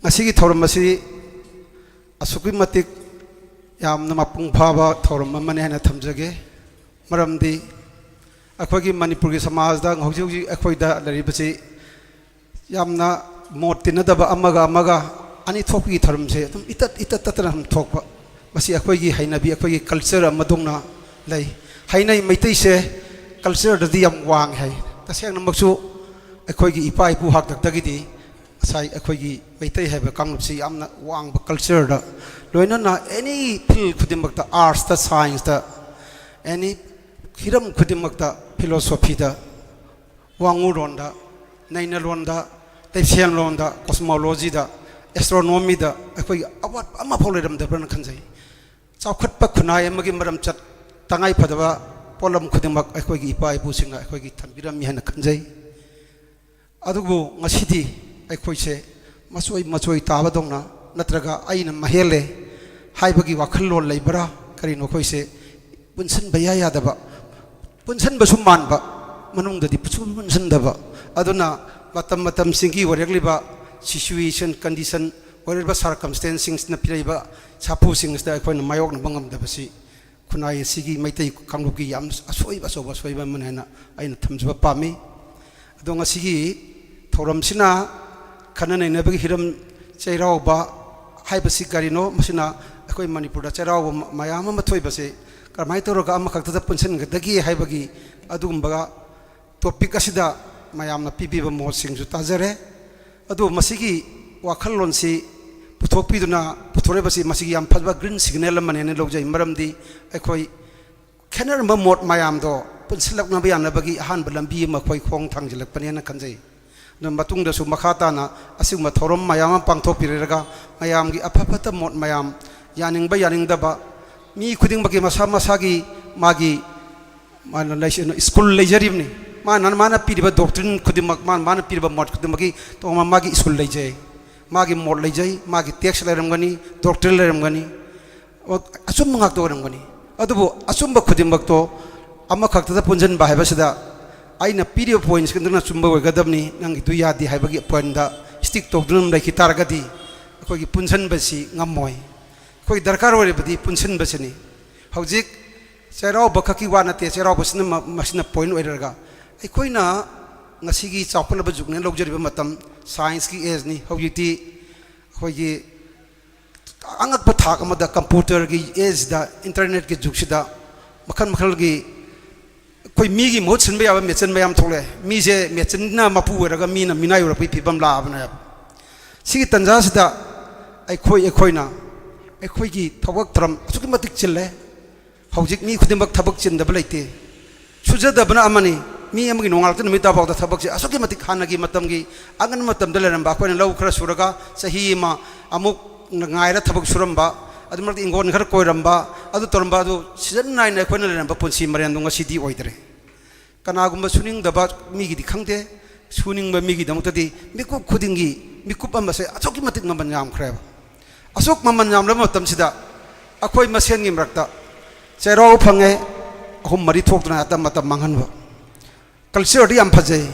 ꯉꯁꯤꯒꯤ ꯊꯧꯔꯝ ꯑꯁꯤ ꯑꯁꯨꯛꯀꯤ ꯃꯇꯤꯛ ꯌꯥꯝꯅ ꯃꯄꯨꯡ ꯐꯥꯕ ꯊꯧꯔꯝ ꯑꯃꯅꯤ ꯍꯥꯏꯅ ꯊꯝꯖꯒꯦ꯫ ꯃꯔꯝꯗꯤ ꯑꯩꯈꯣꯏꯒꯤ ꯃꯅꯤꯄꯨꯔꯒꯤ ꯁꯃꯥꯖꯗ ꯍꯧꯖꯤꯛ ꯍꯧꯖꯤꯛ ꯑꯩꯈꯣꯏꯗ ꯂꯩꯔꯤꯕꯁꯤ ꯌꯥꯝꯅ ꯃꯣꯠ ꯇꯤꯟꯅꯗꯕ, ꯑꯃꯒ ꯑꯃꯒ ꯑꯅꯤ ꯊꯣꯛꯄꯒꯤ ꯊꯧꯔꯝꯁꯦ ꯑꯗꯨꯝ ꯏꯇꯠ ꯏꯇꯠ ꯇꯠꯇꯅ ꯑꯗꯨꯝ ꯊꯣꯛꯄ, ꯃꯁꯤ ꯑꯩꯈꯣꯏꯒꯤ ꯍꯩꯅꯕꯤ, ꯑꯩꯈꯣꯏꯒꯤ culture ꯑꯃꯗꯧꯅ ꯂꯩ꯫ ꯍꯥꯏꯅꯩ, ꯃꯩꯇꯩꯁꯦ ꯀꯜꯆꯔꯗꯗꯤ ꯌꯥꯝ ꯋꯥꯡꯉꯦ ꯍꯥꯏ꯫ ꯇꯁꯦꯡꯅꯃꯛꯁꯨ ꯑꯩꯈꯣꯏꯒꯤ ꯏꯄꯥ ꯏꯄꯨ ꯍꯥꯛꯇꯛꯇꯒꯤꯗꯤ ꯉꯁꯥꯏ ꯑꯩꯈꯣꯏꯒꯤ ꯃꯩꯇꯩ ꯍꯥꯏꯕ ꯀꯥꯡꯂꯨꯞꯁꯤ ꯌꯥꯝꯅ ꯋꯥꯡꯕ ꯀꯜꯆꯔꯗ, ꯂꯣꯏꯅꯅ ꯑꯦꯅꯤ ꯐꯤꯜ ꯈꯨꯗꯤꯡꯃꯛꯇ, ꯑꯥꯔꯠꯁꯇ, ꯁꯥꯏꯟꯁꯇ, ꯑꯦꯅꯤ ꯍꯤꯔꯝ ꯈꯨꯗꯤꯡꯃꯛꯇ, ꯐꯤꯂꯣꯁꯣꯐꯤꯗ, ꯋꯥꯉꯨꯔꯣꯟꯗ, ꯅꯩꯅꯂꯣꯟꯗ, ꯂꯩꯁꯦꯝꯂꯣꯟꯗ, ꯀꯣꯁꯃꯣꯂꯣꯖꯤꯗ, ꯑꯦꯁꯇ꯭ꯔꯣꯅꯣꯃꯤꯗ ꯑꯩꯈꯣꯏꯒꯤ ꯑꯋꯥꯠꯄ ꯑꯃꯐꯥꯎ ꯂꯩꯔꯝꯗꯕ꯭ꯔꯅ ꯈꯟꯖꯩ꯫ ꯆꯥꯎꯈꯠꯄ ꯈꯨꯟꯅꯥꯏ ꯑꯃꯒꯤ ꯃꯔꯝꯆꯠ, ꯇꯉꯥꯏ ꯐꯗꯕ ꯄꯣꯠꯂꯝ ꯈꯨꯗꯤꯡꯃꯛ ꯑꯩꯈꯣꯏꯒꯤ ꯏꯄꯥ ꯏꯄꯨꯁꯤꯡꯅ ꯑꯩꯈꯣꯏꯒꯤ ꯊꯝꯕꯤꯔꯝꯃꯤ ꯍꯥꯏꯅ ꯈꯟꯖꯩ꯫ ꯑꯗꯨꯕꯨ ꯉꯁꯤꯗꯤ ꯑꯩꯈꯣꯏꯁꯦ ꯃꯆꯣꯏ ꯃꯆꯣꯏ ꯇꯥꯕꯗꯧꯅ, ꯅꯠꯇ꯭ꯔꯒ ꯑꯩꯅ ꯃꯍꯦꯜꯂꯦ ꯍꯥꯏꯕꯒꯤ ꯋꯥꯈꯜꯂꯣꯟ ꯂꯩꯕ꯭ꯔꯥ? ꯀꯔꯤꯅꯣ, ꯑꯩꯈꯣꯏꯁꯦ ꯄꯨꯟꯁꯤꯟꯕ ꯏꯌꯥ ꯌꯥꯗꯕ, ꯄꯨꯟꯁꯤꯟꯕꯁꯨ ꯃꯥꯟꯕ, ꯃꯅꯨꯡꯗꯗꯤ ꯄꯨꯟꯁꯤꯟ ꯄꯨꯟꯁꯤꯟꯗꯕ꯫ ꯑꯗꯨꯅ ꯃꯇꯝ ꯃꯇꯝꯁꯤꯡꯒꯤ ꯑꯣꯏꯔꯛꯂꯤꯕ ꯁꯤꯆꯨꯋꯦꯁꯟ, ꯀꯟꯗꯤꯁꯟ, ꯑꯣꯏꯔꯛꯂꯤꯕ ꯁꯥꯔꯀꯝꯁꯇꯦꯟꯁꯁꯤꯡꯁꯤꯅ ꯄꯤꯔꯛꯏꯕ ꯁꯥꯐꯨꯁꯤꯡ ꯑꯁꯤꯗ ꯑꯩꯈꯣꯏꯅ ꯃꯥꯌꯣꯛꯅꯕ ꯉꯝꯗꯕꯁꯤ ꯈꯨꯟꯅꯥꯏ ꯑꯁꯤꯒꯤ ꯃꯩꯇꯩ ꯀꯥꯡꯂꯨꯞꯀꯤ ꯌꯥꯝ ꯑꯁꯣꯏꯕ, ꯑꯆꯧꯕ ꯑꯁꯣꯏꯕ ꯑꯃꯅꯤ ꯍꯥꯏꯅ ꯑꯩꯅ ꯊꯝꯖꯕ ꯄꯥꯝꯃꯤ꯫ ꯑꯗꯣ ꯉꯁꯤꯒꯤ ꯊꯧꯔꯝꯁꯤꯅ ꯈꯟꯅ ꯅꯩꯅꯕꯒꯤ ꯍꯤꯔꯝ ꯆꯩꯔꯥꯎꯕ ꯍꯥꯏꯕꯁꯤ ꯀꯔꯤꯅꯣ? ꯃꯁꯤꯅ ꯑꯩꯈꯣꯏ ꯃꯅꯤꯄꯨꯔꯗ ꯆꯩꯔꯥꯎꯕ ꯃ-, ꯃꯌꯥꯝ ꯑꯃ ꯊꯣꯛꯏꯕꯁꯦ ꯀꯔꯝꯍꯥꯏꯅ ꯇꯧꯔꯒ ꯑꯃꯈꯛꯇꯗ ꯄꯨꯟꯁꯤꯟꯒꯗꯒꯦ ꯍꯥꯏꯕꯒꯤ ꯑꯗꯨꯒꯨꯝꯕ ꯇꯣꯄꯤꯛ ꯑꯁꯤꯗ ꯃꯌꯥꯝꯅ ꯄꯤꯕꯤꯕ ꯃꯣꯠꯁꯤꯡꯁꯨ ꯇꯥꯖꯔꯦ꯫ ꯑꯗꯨꯕꯨ ꯃꯁꯤꯒꯤ ꯋꯥꯈꯜꯂꯣꯟꯁꯤ ꯄꯨꯊꯣꯛꯄꯤꯗꯨꯅ ꯄꯨꯊꯣꯔꯛꯏꯕꯁꯤ ꯃꯁꯤꯒꯤ ꯌꯥꯝ ꯐꯖꯕ ꯒ꯭ꯔꯤꯟ ꯁꯤꯒꯅꯦꯜ ꯑꯃꯅꯦꯅ ꯂꯧꯖꯩ꯫ ꯃꯔꯝꯗꯤ ꯑꯩꯈꯣꯏ ꯈꯦꯠꯅꯔꯝꯕ ꯃꯣꯠ ꯃꯌꯥꯝꯗꯣ ꯄꯨꯟꯁꯤꯜꯂꯛꯅꯕ ꯌꯥꯅꯕꯒꯤ ꯑꯍꯥꯟꯕ ꯂꯝꯕꯤ ꯑꯃ ꯑꯩꯈꯣꯏ ꯈꯣꯡ ꯊꯥꯡꯖꯤꯜꯂꯛꯄꯅꯦꯅ ꯈꯟꯖꯩ꯫ ꯑꯗꯨꯅ ꯃꯇꯨꯡꯗꯁꯨ ꯃꯈꯥ ꯇꯥꯅ ꯑꯁꯤꯒꯨꯝꯕ ꯊꯧꯔꯝ ꯃꯌꯥꯝ ꯑꯃ ꯄꯥꯡꯊꯣꯛꯄꯤꯔꯒ ꯃꯌꯥꯝꯒꯤ ꯑꯐ ꯐꯠꯇ ꯃꯣꯠ ꯃꯌꯥꯝ, ꯌꯥꯅꯤꯡꯕ ꯌꯥꯅꯤꯡꯗꯕ, ꯃꯤ ꯈꯨꯗꯤꯡꯃꯛꯀꯤ ꯃꯁꯥ ꯃꯁꯥꯒꯤ ꯃꯥꯒꯤ ꯃꯥꯅ ꯂꯩꯁ-, ꯁ꯭ꯀꯨꯜ ꯂꯩꯖꯔꯤꯕꯅꯤ꯫ ꯃꯥꯅ, ꯃꯥꯅ ꯄꯤꯔꯤꯕ ꯗꯣꯛꯇ꯭ꯔꯤꯟ ꯈꯨꯗꯤꯡꯃꯛ, ꯃꯥꯅ, ꯃꯥꯅ ꯄꯤꯔꯤꯕ ꯃꯣꯠ ꯈꯨꯗꯤꯡꯃꯛꯀꯤ ꯇꯣꯉꯥꯟꯕ ꯃꯥꯒꯤ ꯁ꯭ꯀꯨꯜ ꯂꯩꯖꯩ, ꯃꯥꯒꯤ ꯃꯣꯠ ꯂꯩꯖꯩ, ꯃꯥꯒꯤ ꯇꯦꯛꯁ ꯂꯩꯔꯝꯒꯅꯤ, ꯗꯣꯛꯇ꯭ꯔꯤꯟ ꯂꯩꯔꯝꯒꯅꯤ, ꯑꯣ, ꯑꯆꯨꯝꯕ ꯉꯥꯛꯇ ꯑꯣꯏꯔꯝꯒꯅꯤ꯫ ꯑꯗꯨꯕꯨ ꯑꯆꯨꯝꯕ ꯈꯨꯗꯤꯡꯃꯛꯇꯣ ꯑꯃꯈꯛꯇꯗ ꯄꯨꯟꯁꯤꯟꯕ ꯍꯥꯏꯕꯁꯤꯗ ꯑꯩꯅ ꯄꯤꯔꯤꯕ ꯄꯣꯏꯟꯁꯤꯡꯗꯨꯅ ꯑꯆꯨꯝꯕ ꯑꯣꯏꯒꯗꯕꯅꯤ, ꯅꯪꯒꯤꯗꯨ ꯌꯥꯗꯦ ꯍꯥꯏꯕꯒꯤ ꯄꯣꯏꯟꯗ ꯁ꯭ꯇꯤꯛ ꯇꯧꯗꯨꯅ ꯑꯗꯨꯝ ꯂꯩꯈꯤ ꯇꯥꯔꯒꯗꯤ ꯑꯩꯈꯣꯏꯒꯤ ꯄꯨꯟꯁꯤꯟꯕꯁꯤ ꯉꯝꯃꯣꯏ꯫ ꯑꯩꯈꯣꯏ ꯗꯔꯀꯥꯔ ꯑꯣꯏꯔꯤꯕꯗꯤ ꯄꯨꯟꯁꯤꯟꯕꯁꯤꯅꯤ꯫ ꯍꯧꯖꯤꯛ ꯆꯩꯔꯥꯎꯕ ꯈꯛꯀꯤ ꯋꯥ ꯅꯠꯇꯦ, ꯆꯩꯔꯥꯎꯕꯁꯤꯅ ꯃ-, ꯃꯁꯤꯅ ꯄꯣꯏꯟ ꯑꯣꯏꯔꯒ ꯑꯩꯈꯣꯏꯅ ꯉꯁꯤꯒꯤ ꯆꯥꯎꯈꯠꯂꯕ ꯖꯨꯒꯅꯦꯜ ꯂꯧꯖꯔꯤꯕ ꯃꯇꯝ, ꯁꯥꯏꯟꯁꯀꯤ ꯑꯦꯖꯅꯤ꯫ ꯍꯧꯖꯤꯛꯇꯤ ꯑꯩꯈꯣꯏꯒꯤ ꯑꯉꯛꯄ ꯊꯥꯛ ꯑꯃꯗ ꯀꯝꯄ꯭ꯌꯨꯇꯔꯒꯤ ꯑꯦꯖꯁꯤꯗ, ꯏꯟꯇꯔꯅꯦꯠꯀꯤ ꯖꯨꯒꯁꯤꯗ ꯃꯈꯜ ꯃꯈꯜꯒꯤ ꯑꯩꯈꯣꯏ ꯃꯤꯒꯤ ꯃꯍꯨꯠ ꯁꯤꯟꯕ ꯌꯥꯕ ꯃꯦꯆꯤꯟ ꯃꯌꯥꯝ ꯊꯣꯛꯂꯛꯑꯦ꯫ ꯃꯤꯁꯦ ꯃꯦꯆꯤꯟꯅ ꯃꯄꯨ ꯑꯣꯏꯔꯒ ꯃꯤꯅ ꯃꯤꯅꯥꯏ ꯑꯣꯏꯔꯛꯄꯒꯤ ꯐꯤꯕꯝ ꯂꯥꯛꯑꯕꯅꯦꯕ꯫ ꯁꯤꯒꯤ ꯇꯥꯟꯖꯥꯁꯤꯗ ꯑꯩꯈꯣꯏ, ꯑꯩꯈꯣꯏꯅ ꯑꯩꯈꯣꯏꯒꯤ ꯊꯕꯛ ꯊꯧꯔꯝ ꯑꯁꯨꯛꯀꯤ ꯃꯇꯤꯛ ꯆꯤꯜꯂꯦ꯫ ꯍꯧꯖꯤꯛ ꯃꯤ ꯈꯨꯗꯤꯡꯃꯛ ꯊꯕꯛ ꯆꯤꯟꯗꯕ ꯂꯩꯇꯦ꯫ ꯁꯨꯖꯗꯕꯅ ꯑꯃꯅꯤ꯫ ꯃꯤ ꯑꯃꯒꯤ ꯅꯣꯡꯉꯥꯜꯂꯛꯇ ꯅꯨꯃꯤꯠ ꯇꯥꯐꯥꯎꯗ ꯊꯕꯛꯁꯦ ꯑꯁꯨꯛꯀꯤ ꯃꯇꯤꯛ ꯍꯥꯟꯅꯒꯤ ꯃꯇꯝꯒꯤ ꯑꯉꯟꯕ ꯃꯇꯝꯗ ꯂꯩꯔꯝꯕ ꯑꯩꯈꯣꯏꯅ ꯂꯧ ꯈꯔ ꯁꯨꯔꯒ ꯆꯍꯤ ꯑꯃ ꯑꯃꯨꯛ ꯉꯥꯏꯔ ꯊꯕꯛ ꯁꯨꯔꯝꯕ, ꯑꯗꯨ ꯃꯔꯛꯇ ꯏꯪꯈꯣꯜ ꯈꯔ ꯀꯣꯏꯔꯝꯕ, ꯑꯗꯨ ꯇꯧꯔꯝꯕ, ꯑꯗꯨ ꯁꯤꯖꯟ ꯅꯥꯏꯅ ꯑꯩꯈꯣꯏꯅ ꯂꯩꯔꯝꯕ ꯄꯨꯟꯁꯤ ꯃꯔꯦꯟꯗꯣ ꯉꯁꯤꯗꯤ ꯑꯣꯏꯗ꯭ꯔꯦ꯫ ꯀꯅꯥꯒꯨꯝꯕ ꯁꯨꯅꯤꯡꯗꯕ ꯃꯤꯒꯤꯗꯤ ꯈꯪꯗꯦ, ꯁꯨꯅꯤꯡꯕ ꯃꯤꯒꯤꯗꯃꯛꯇꯗꯤ ꯃꯤꯀꯨꯞ ꯈꯨꯗꯤꯡꯒꯤ ꯃꯤꯀꯨꯞ ꯑꯃꯁꯦ ꯑꯁꯨꯛꯀꯤ ꯃꯇꯤꯛ ꯃꯃꯜ ꯌꯥꯝꯈ꯭ꯔꯦꯕ꯫ ꯑꯁꯨꯛ ꯃꯃꯜ ꯌꯥꯝꯂꯕ ꯃꯇꯝꯁꯤꯗ ꯑꯩꯈꯣꯏ ꯃꯁꯦꯟꯒꯤ ꯃꯔꯛꯇ ꯆꯩꯔꯥꯎ ꯐꯪꯉꯦ, ꯑꯍꯨꯝ ꯃꯔꯤ ꯊꯣꯛꯇꯅ ꯑꯇꯝ ꯑꯇꯝ ꯃꯥꯡꯍꯟꯕ꯫ ꯀꯜꯆꯔꯗꯤ ꯌꯥꯝ ꯐꯖꯩ꯫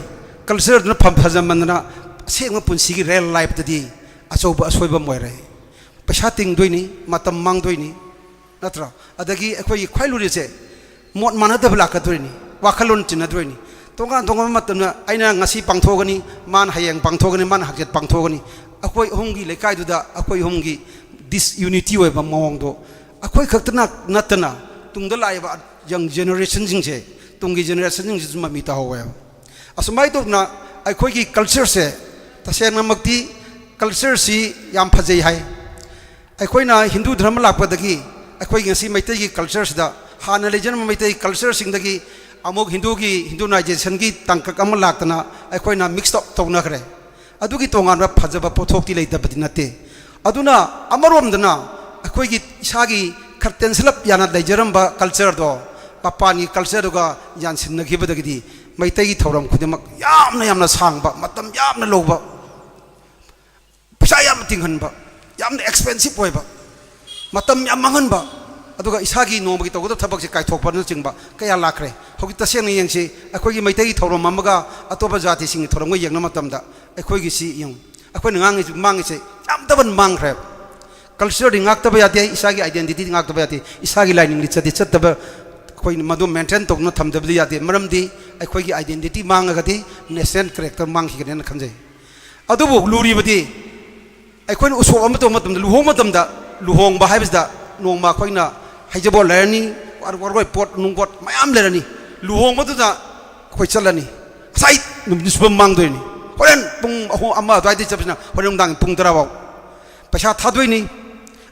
ꯀꯜꯆꯔꯗꯨꯅ ꯐ-, ꯐꯖꯃꯟꯗꯅ ꯑꯁꯦꯡꯕ ꯄꯨꯟꯁꯤꯒꯤ ꯔꯤꯌꯦꯜ ꯂꯥꯏꯐꯇꯗꯤ ꯑꯆꯧꯕ ꯑꯁꯣꯏꯕ ꯑꯃ ꯑꯣꯏꯔꯦ꯫ ꯄꯩꯁꯥ ꯇꯤꯡꯗꯣꯏꯅꯤ, ꯃꯇꯝ ꯃꯥꯡꯗꯣꯏꯅꯤ, ꯅꯠꯇ꯭ꯔꯣ? ꯑꯗꯒꯤ ꯑꯩꯈꯣꯏꯒꯤ ꯈ꯭ꯋꯥꯏ ꯂꯨꯔꯤꯁꯦ ꯃꯣꯠ ꯃꯥꯟꯅꯗꯕ ꯂꯥꯛꯀꯗꯣꯏꯅꯤ, ꯋꯥꯈꯜꯂꯣꯟ ꯆꯤꯟꯅꯗꯣꯏꯅꯤ꯫ ꯇꯣꯉꯥꯟ ꯇꯣꯉꯥꯟꯕ ꯃꯇꯝꯗ ꯑꯩꯅ ꯉꯁꯤ ꯄꯥꯡꯊꯣꯛꯑꯒꯅꯤ, ꯃꯥꯅ ꯍꯌꯦꯡ ꯄꯥꯡꯊꯣꯛꯑꯒꯅꯤ, ꯃꯥꯅ ꯍꯪꯆꯤꯠ ꯄꯥꯡꯊꯣꯛꯑꯒꯅꯤ꯫ ꯑꯩꯈꯣꯏ ꯑꯍꯨꯝꯒꯤ ꯂꯩꯀꯥꯏꯗꯨꯗ ꯑꯩꯈꯣꯏ ꯑꯍꯨꯝꯒꯤ ꯗꯤꯁꯌꯨꯅꯤꯇꯤ ꯑꯣꯏꯕ ꯃꯑꯣꯡꯗꯣ ꯑꯩꯈꯣꯏ ꯈꯛꯇꯅ ꯅꯠꯇꯅ ꯇꯨꯡꯗ ꯂꯥꯛꯏꯕ ꯌꯪ ꯖꯦꯅꯦꯔꯦꯁꯟꯁꯤꯡꯁꯦ, ꯇꯨꯡꯒꯤ ꯖꯦꯅꯦꯔꯦꯁꯟꯁꯤꯡꯁꯤꯁꯨ ꯃꯃꯤ ꯇꯥꯍꯧꯋꯦꯕ꯫ ꯑꯁꯨꯃꯥꯏꯅ ꯇꯧꯗꯅ ꯑꯩꯈꯣꯏꯒꯤ ꯀꯜꯆꯔꯁꯦ ꯇꯁꯦꯡꯅꯃꯛꯇꯤ ꯀꯜꯆꯔꯁꯤ ꯌꯥꯝ ꯐꯖꯩ ꯍꯥꯏ꯫ ꯑꯩꯈꯣꯏꯅ ꯍꯤꯟꯗꯨ ꯙꯔꯃ ꯂꯥꯛꯄꯗꯒꯤ ꯑꯩꯈꯣꯏꯒꯤ ꯉꯁꯤ ꯃꯩꯇꯩꯒꯤ ꯀꯜꯆꯔꯁꯤꯗ ꯍꯥꯟꯅ ꯂꯩꯖꯔꯝꯕ ꯃꯩꯇꯩ ꯀꯜꯆꯔꯁꯤꯡꯗꯒꯤ ꯑꯃꯨꯛ ꯍꯤꯟꯗꯨꯒꯤ, ꯍꯤꯟꯗꯨꯅꯥꯏꯖꯦꯁꯟꯒꯤ ꯇꯥꯡꯀꯛ ꯑꯃ ꯂꯥꯛꯇꯅ ꯑꯩꯈꯣꯏꯅ ꯃꯤꯛꯁ ꯑꯞ ꯇꯧꯅꯈ꯭ꯔꯦ꯫ ꯑꯗꯨꯒꯤ ꯇꯣꯉꯥꯟꯕ ꯐꯖꯕ ꯄꯣꯠꯊꯣꯛꯇꯤ ꯂꯩꯇꯕꯗꯤ ꯅꯠꯇꯦ꯫ ꯑꯗꯨꯅ ꯑꯃꯔꯣꯝꯗꯅ ꯑꯩꯈꯣꯏꯒꯤ ꯏꯁꯥꯒꯤ ꯈꯔ ꯇꯦꯟꯁꯤꯜꯂꯞ ꯌꯥꯅ ꯂꯩꯖꯔꯝꯕ ꯀꯜꯆꯔꯗꯣ ꯃꯄꯥꯟꯒꯤ ꯀꯜꯆꯔꯗꯨꯒ ꯌꯥꯟꯁꯤꯟꯅꯈꯤꯕꯗꯒꯤꯗꯤ ꯃꯩꯇꯩꯒꯤ ꯊꯧꯔꯝ ꯈꯨꯗꯤꯡꯃꯛ ꯌꯥꯝꯅ, ꯌꯥꯝꯅ ꯁꯥꯡꯕ, ꯃꯇꯝ ꯌꯥꯝꯅ ꯂꯧꯕ, ꯄꯩꯁꯥ ꯌꯥꯝ ꯇꯤꯡꯍꯟꯕ, ꯌꯥꯝꯅ ꯑꯦꯛꯁꯄꯦꯟꯁꯤꯞ ꯑꯣꯏꯕ, ꯃꯇꯝ ꯌꯥꯝ ꯃꯥꯡꯍꯟꯕ, ꯑꯗꯨꯒ ꯏꯁꯥꯒꯤ ꯅꯣꯡꯃꯒꯤ ꯇꯧꯒꯗꯕ ꯊꯕꯛꯁꯦ ꯀꯥꯏꯊꯣꯛꯄꯅꯆꯤꯡꯕ ꯀꯌꯥ ꯂꯥꯛꯈ꯭ꯔꯦ꯫ ꯍꯧꯖꯤꯛ ꯇꯁꯦꯡꯅ ꯌꯦꯡꯁꯤ, ꯑꯩꯈꯣꯏꯒꯤ ꯃꯩꯇꯩꯒꯤ ꯊꯧꯔꯝ ꯑꯃꯒ ꯑꯇꯣꯞꯄ ꯖꯥꯇꯤꯁꯤꯡꯒꯤ ꯊꯧꯔꯝꯒ ꯌꯦꯡꯅꯕ ꯃꯇꯝꯗ ꯑꯩꯈꯣꯏꯒꯤꯁꯤ ꯌꯦꯡꯉꯨ, ꯑꯩꯈꯣꯏꯅ ꯉꯥꯡꯉꯤꯁꯤ, ꯃꯥꯡꯉꯤꯁꯦ ꯌꯥꯝ ꯗꯕꯜ ꯃꯥꯡꯈ꯭ꯔꯦꯕ꯫ ꯀꯜꯆꯔꯗꯤ ꯉꯥꯛꯇꯕ ꯌꯥꯗꯦ, ꯏꯁꯥꯒꯤ ꯑꯥꯏꯗꯦꯟꯇꯤꯇꯤꯗꯤ ꯉꯥꯛꯇꯕ ꯌꯥꯗꯦ, ꯏꯁꯥꯒꯤ ꯂꯥꯏꯅꯤꯡ ꯂꯤꯆꯠꯇꯤ ꯆꯠꯇꯕ, ꯑꯩꯈꯣꯏꯅ ꯃꯗꯨ ꯃꯦꯟꯇꯦꯟ ꯇꯧꯗꯨꯅ ꯊꯝꯗꯕꯗꯤ ꯌꯥꯗꯦ꯫ ꯃꯔꯝꯗꯤ ꯑꯩꯈꯣꯏꯒꯤ ꯑꯥꯏꯗꯦꯟꯇꯤꯇꯤ ꯃꯥꯡꯉꯒꯗꯤ ꯅꯦꯁꯅꯦꯜ ꯀꯦꯔꯦꯛꯇꯔ ꯃꯥꯡꯈꯤꯒꯅꯦꯅ ꯈꯟꯖꯩ꯫ ꯑꯗꯨꯕꯨ ꯂꯨꯔꯤꯕꯗꯤ ꯑꯩꯈꯣꯏꯅ ꯎꯁꯣꯞ ꯑꯃ ꯇꯧꯕ ꯃꯇꯝꯗ, ꯂꯨꯍꯣꯡꯕ ꯃꯇꯝꯗ, ꯂꯨꯍꯣꯡꯕ ꯍꯥꯏꯕꯁꯤꯗ ꯅꯣꯡꯃ ꯑꯩꯈꯣꯏꯅ ꯍꯩꯖꯕꯣꯠ ꯂꯩꯔꯅꯤ, ꯋꯥꯔꯣꯏ ꯄꯣꯠ ꯅꯨꯡꯄꯣꯠ ꯃꯌꯥꯝ ꯂꯩꯔꯅꯤ꯫ ꯂꯨꯍꯣꯡꯕꯗꯨꯗ ꯑꯩꯈꯣꯏ ꯆꯠꯂꯅꯤ꯫ ꯉꯁꯥꯏ ꯅꯨꯃꯤꯠ ꯁꯨꯕ ꯃꯥꯡꯗꯣꯏꯅꯤ꯫ ꯍꯣꯔꯦꯟ ꯄꯨꯡ ꯑꯍꯨꯝ, ꯑꯃ ꯑꯗꯨꯋꯥꯏꯗꯒꯤ ꯆꯠꯄꯁꯤꯅ ꯍꯣꯔꯦꯟ ꯅꯨꯡꯗꯥꯡ ꯄꯨꯡ ꯇꯔꯥ ꯐꯥꯎ ꯄꯩꯁꯥ ꯊꯥꯗꯣꯏꯅꯤ꯫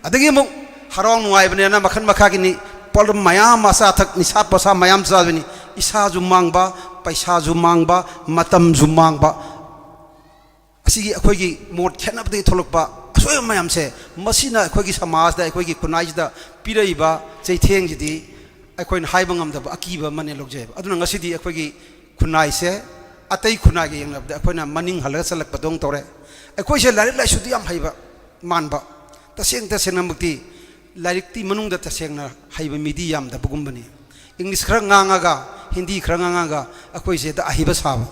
ꯑꯗꯒꯤ ꯑꯃꯨꯛ ꯍꯔꯥꯎ ꯅꯨꯡꯉꯥꯏꯕꯅꯦꯅ ꯃꯈꯜ ꯃꯈꯥꯒꯤꯅꯤ, ꯄꯣꯠꯂꯝ ꯃꯌꯥꯝ ꯑꯃ ꯑꯆꯥ ꯑꯊꯛ, ꯅꯤꯁꯥ ꯄꯁꯥ ꯃꯌꯥꯝ ꯆꯥꯗꯣꯏꯅꯤ꯫ ꯏꯁꯥꯁꯨ ꯃꯥꯡꯕ, ꯄꯩꯁꯥꯁꯨ ꯃꯥꯡꯕ, ꯃꯇꯝꯁꯨ ꯃꯥꯡꯕ꯫ ꯑꯁꯤꯒꯤ ꯑꯩꯈꯣꯏꯒꯤ ꯃꯣꯠ ꯈꯦꯠꯅꯕꯗꯒꯤ ꯊꯣꯛꯂꯛꯄ ꯑꯁꯣꯏꯕ ꯃꯌꯥꯝꯁꯦ, ꯃꯁꯤꯅ ꯑꯩꯈꯣꯏꯒꯤ ꯁꯃꯥꯖꯗ, ꯑꯩꯈꯣꯏꯒꯤ ꯈꯨꯟꯅꯥꯏꯁꯤꯗ ꯄꯤꯔꯛꯏꯕ ꯆꯩꯊꯦꯡꯁꯤꯗꯤ ꯑꯩꯈꯣꯏꯅ ꯍꯥꯏꯕ ꯉꯝꯗꯕ ꯑꯀꯤꯕ ꯑꯃꯅꯦ ꯂꯧꯖꯩꯕ꯫ ꯑꯗꯨꯅ ꯉꯁꯤꯗꯤ ꯑꯩꯈꯣꯏꯒꯤ ꯈꯨꯟꯅꯥꯏꯁꯦ ꯑꯇꯩ ꯈꯨꯟꯅꯥꯏꯒ ꯌꯦꯡꯅꯕꯗ ꯑꯩꯈꯣꯏꯅ ꯃꯅꯤꯡ ꯍꯜꯂꯒ ꯆꯠꯂꯛꯄꯗꯧꯅ ꯇꯧꯔꯦ꯫ ꯑꯩꯈꯣꯏꯁꯦ ꯂꯥꯏꯔꯤꯛ ꯂꯥꯏꯁꯨꯗꯤ ꯌꯥꯝ ꯍꯩꯕ ꯃꯥꯟꯕ, ꯇꯁꯦꯡ ꯇꯁꯦꯡꯅꯃꯛꯇꯤ ꯂꯥꯏꯔꯤꯛꯇꯤ ꯃꯅꯨꯡꯗ ꯇꯁꯦꯡꯅ ꯍꯩꯕ ꯃꯤꯗꯤ ꯌꯥꯝꯗꯕꯒꯨꯝꯕꯅꯤ꯫ ꯏꯪꯂꯤꯁ ꯈꯔ ꯉꯥꯡꯉꯒ, ꯍꯤꯟꯗꯤ ꯈꯔ ꯉꯥꯡꯉꯒ ꯑꯩꯈꯣꯏꯁꯦ ꯍꯦꯛꯇ ꯑꯍꯩꯕ ꯁꯥꯕ꯫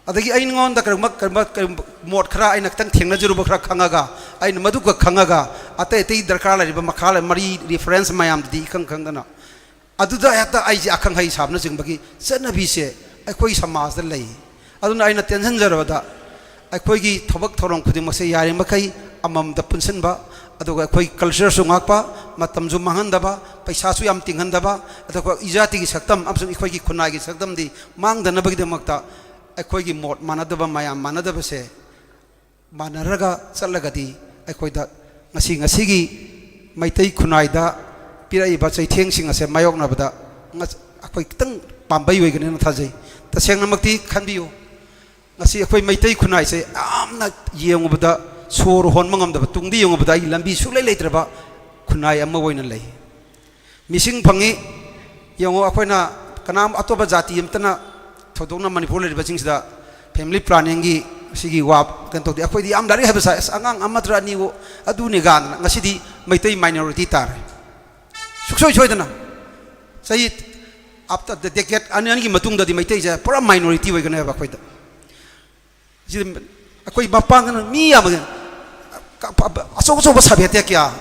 ꯑꯗꯒꯤ ꯑꯩꯉꯣꯟꯗ ꯀꯔꯤꯒꯨꯝꯕ, ꯀꯔꯤꯒꯨꯝꯕ, ꯀꯔꯤꯒꯨꯝꯕ ꯃꯣꯠ ꯈꯔ ꯑꯩꯅ ꯈꯤꯇꯪ ꯊꯦꯡꯅꯖꯔꯨꯕ ꯈꯔ ꯈꯪꯉꯒ, ꯑꯩꯅ ꯃꯗꯨꯒ ꯈꯪꯉꯒ ꯑꯇꯩ ꯑꯇꯩ ꯗꯔꯀꯥꯔ ꯂꯩꯔꯤꯕ ꯃꯈꯥ ꯂꯩ-, ꯃꯔꯤ ꯔꯤꯐꯔꯦꯟꯁ ꯃꯌꯥꯝꯗꯨꯗꯤ ꯏꯈꯪ ꯈꯪꯗꯅ ꯑꯗꯨꯗ ꯍꯦꯛꯇ ꯑꯩꯁꯦ ꯑꯈꯪ ꯑꯍꯩ ꯁꯥꯕꯅꯆꯤꯡꯕꯒꯤ ꯆꯠꯅꯕꯤꯁꯦ ꯑꯩꯈꯣꯏ ꯁꯃꯥꯖꯗ ꯂꯩ꯫ ꯑꯗꯨꯅ ꯑꯩꯅ ꯇꯦꯟꯁꯤꯟꯖꯔꯕꯗ ꯑꯩꯈꯣꯏꯒꯤ ꯊꯕꯛ ꯊꯧꯔꯝ ꯈꯨꯗꯤꯡꯃꯛꯁꯦ ꯌꯥꯔꯤꯃꯈꯩ ꯑꯃꯃꯝꯗ ꯄꯨꯟꯁꯤꯟꯕ, ꯑꯗꯨꯒ ꯑꯩꯈꯣꯏ ꯀꯜꯆꯔꯁꯨ ꯉꯥꯛꯄ, ꯃꯇꯝꯁꯨ ꯃꯥꯡꯍꯟꯗꯕ, ꯄꯩꯁꯥꯁꯨ ꯌꯥꯝ ꯇꯤꯡꯍꯟꯗꯕ, ꯑꯗꯨꯒ ꯑꯩꯈꯣꯏ ꯏꯖꯥꯇꯤꯒꯤ ꯁꯛꯇꯝ ꯑꯃꯁꯨꯡ ꯑꯩꯈꯣꯏꯒꯤ ꯈꯨꯟꯅꯥꯏꯒꯤ ꯁꯛꯇꯝꯗꯤ ꯃꯥꯡꯗꯅꯕꯒꯤꯗꯃꯛꯇ ꯑꯩꯈꯣꯏꯒꯤ ꯃꯣꯠ ꯃꯥꯟꯅꯗꯕ, ꯃꯌꯥꯝ ꯃꯥꯟꯅꯗꯕꯁꯦ ꯃꯥꯟꯅꯔꯒ ꯆꯠꯂꯒꯗꯤ ꯑꯩꯈꯣꯏꯗ ꯉꯁꯤ, ꯉꯁꯤꯒꯤ ꯃꯩꯇꯩ ꯈꯨꯟꯅꯥꯏꯗ ꯄꯤꯔꯛꯏꯕ ꯆꯩꯊꯦꯡꯁꯤꯡ ꯑꯁꯦ ꯃꯥꯌꯣꯛꯅꯕꯗ ꯉ-, ꯑꯩꯈꯣꯏ ꯈꯤꯇꯪ ꯄꯥꯝꯕꯩ ꯑꯣꯏꯒꯅꯤꯅ ꯊꯥꯖꯩ꯫ ꯇꯁꯦꯡꯅꯃꯛꯇꯤ ꯈꯟꯕꯤꯌꯨ, ꯉꯁꯤ ꯑꯩꯈꯣꯏ ꯃꯩꯇꯩ ꯈꯨꯟꯅꯥꯏꯁꯦ ꯌꯥꯝꯅ ꯌꯦꯡꯉꯨꯕꯗ ꯁꯣꯔ ꯍꯣꯟꯕ ꯉꯝꯗꯕ, ꯇꯨꯡꯗ ꯌꯦꯡꯉꯨꯕꯗ ꯑꯩ ꯂꯝꯕꯤ ꯁꯨꯛꯂꯩ ꯂꯩꯇ꯭ꯔꯕ ꯈꯨꯟꯅꯥꯏ ꯑꯃ ꯑꯣꯏꯅ ꯂꯩ꯫ ꯃꯤꯁꯤꯡ ꯐꯪꯉꯤ꯫ ꯌꯦꯡꯉꯣ, ꯑꯩꯈꯣꯏꯅ ꯀꯅꯥꯝ ꯑꯇꯣꯞꯄ ꯖꯥꯇꯤ ꯑꯃꯠꯇꯅ ꯊꯣꯏꯗꯣꯛꯅ ꯃꯅꯤꯄꯨꯔ ꯂꯩꯔꯤꯕꯁꯤꯡꯁꯤꯗ ꯐꯦꯃꯤꯂꯤ ꯄ꯭ꯂꯥꯅꯤꯡꯒꯤ ꯁꯤꯒꯤ ꯋꯥ ꯀꯩꯅꯣ ꯇꯧꯗꯦ꯫ ꯑꯩꯈꯣꯏꯗꯤ ꯌꯥꯝ ꯂꯥꯏꯔꯤꯛ ꯍꯩꯕ ꯁꯥꯏ, "ꯑꯁ, ꯑꯉꯥꯡ ꯑꯃꯗ꯭ꯔ ꯑꯅꯤꯕꯨ ꯑꯗꯨꯅꯤ" ꯀꯥꯟꯗꯅ ꯉꯁꯤꯗꯤ ꯃꯩꯇꯩ ꯃꯥꯏꯅꯣꯔꯤꯇꯤ ꯇꯥꯔꯦ꯫ ꯁꯨꯡꯁꯣꯏ ꯁꯣꯏꯗꯅ ꯆꯍꯤ ꯑꯞꯇ ꯗꯦꯀꯦꯠ ꯑꯅꯤ, ꯑꯅꯤꯒꯤ ꯃꯇꯨꯡꯗꯗꯤ ꯃꯩꯇꯩꯁꯦ ꯄꯨꯔꯥ ꯃꯥꯏꯅꯣꯔꯤꯇꯤ ꯑꯣꯏꯒꯅꯦꯕ ꯑꯩꯈꯣꯏꯗ꯫ ꯁꯤꯗ ꯑꯩꯈꯣꯏ ꯃꯄꯥꯡꯒꯅ ꯃꯤ ꯌꯥꯝꯕꯒꯤ ꯑꯆꯧ ꯑꯆꯧꯕ ꯁꯚꯦ ꯇꯦꯛ ꯀꯌꯥ,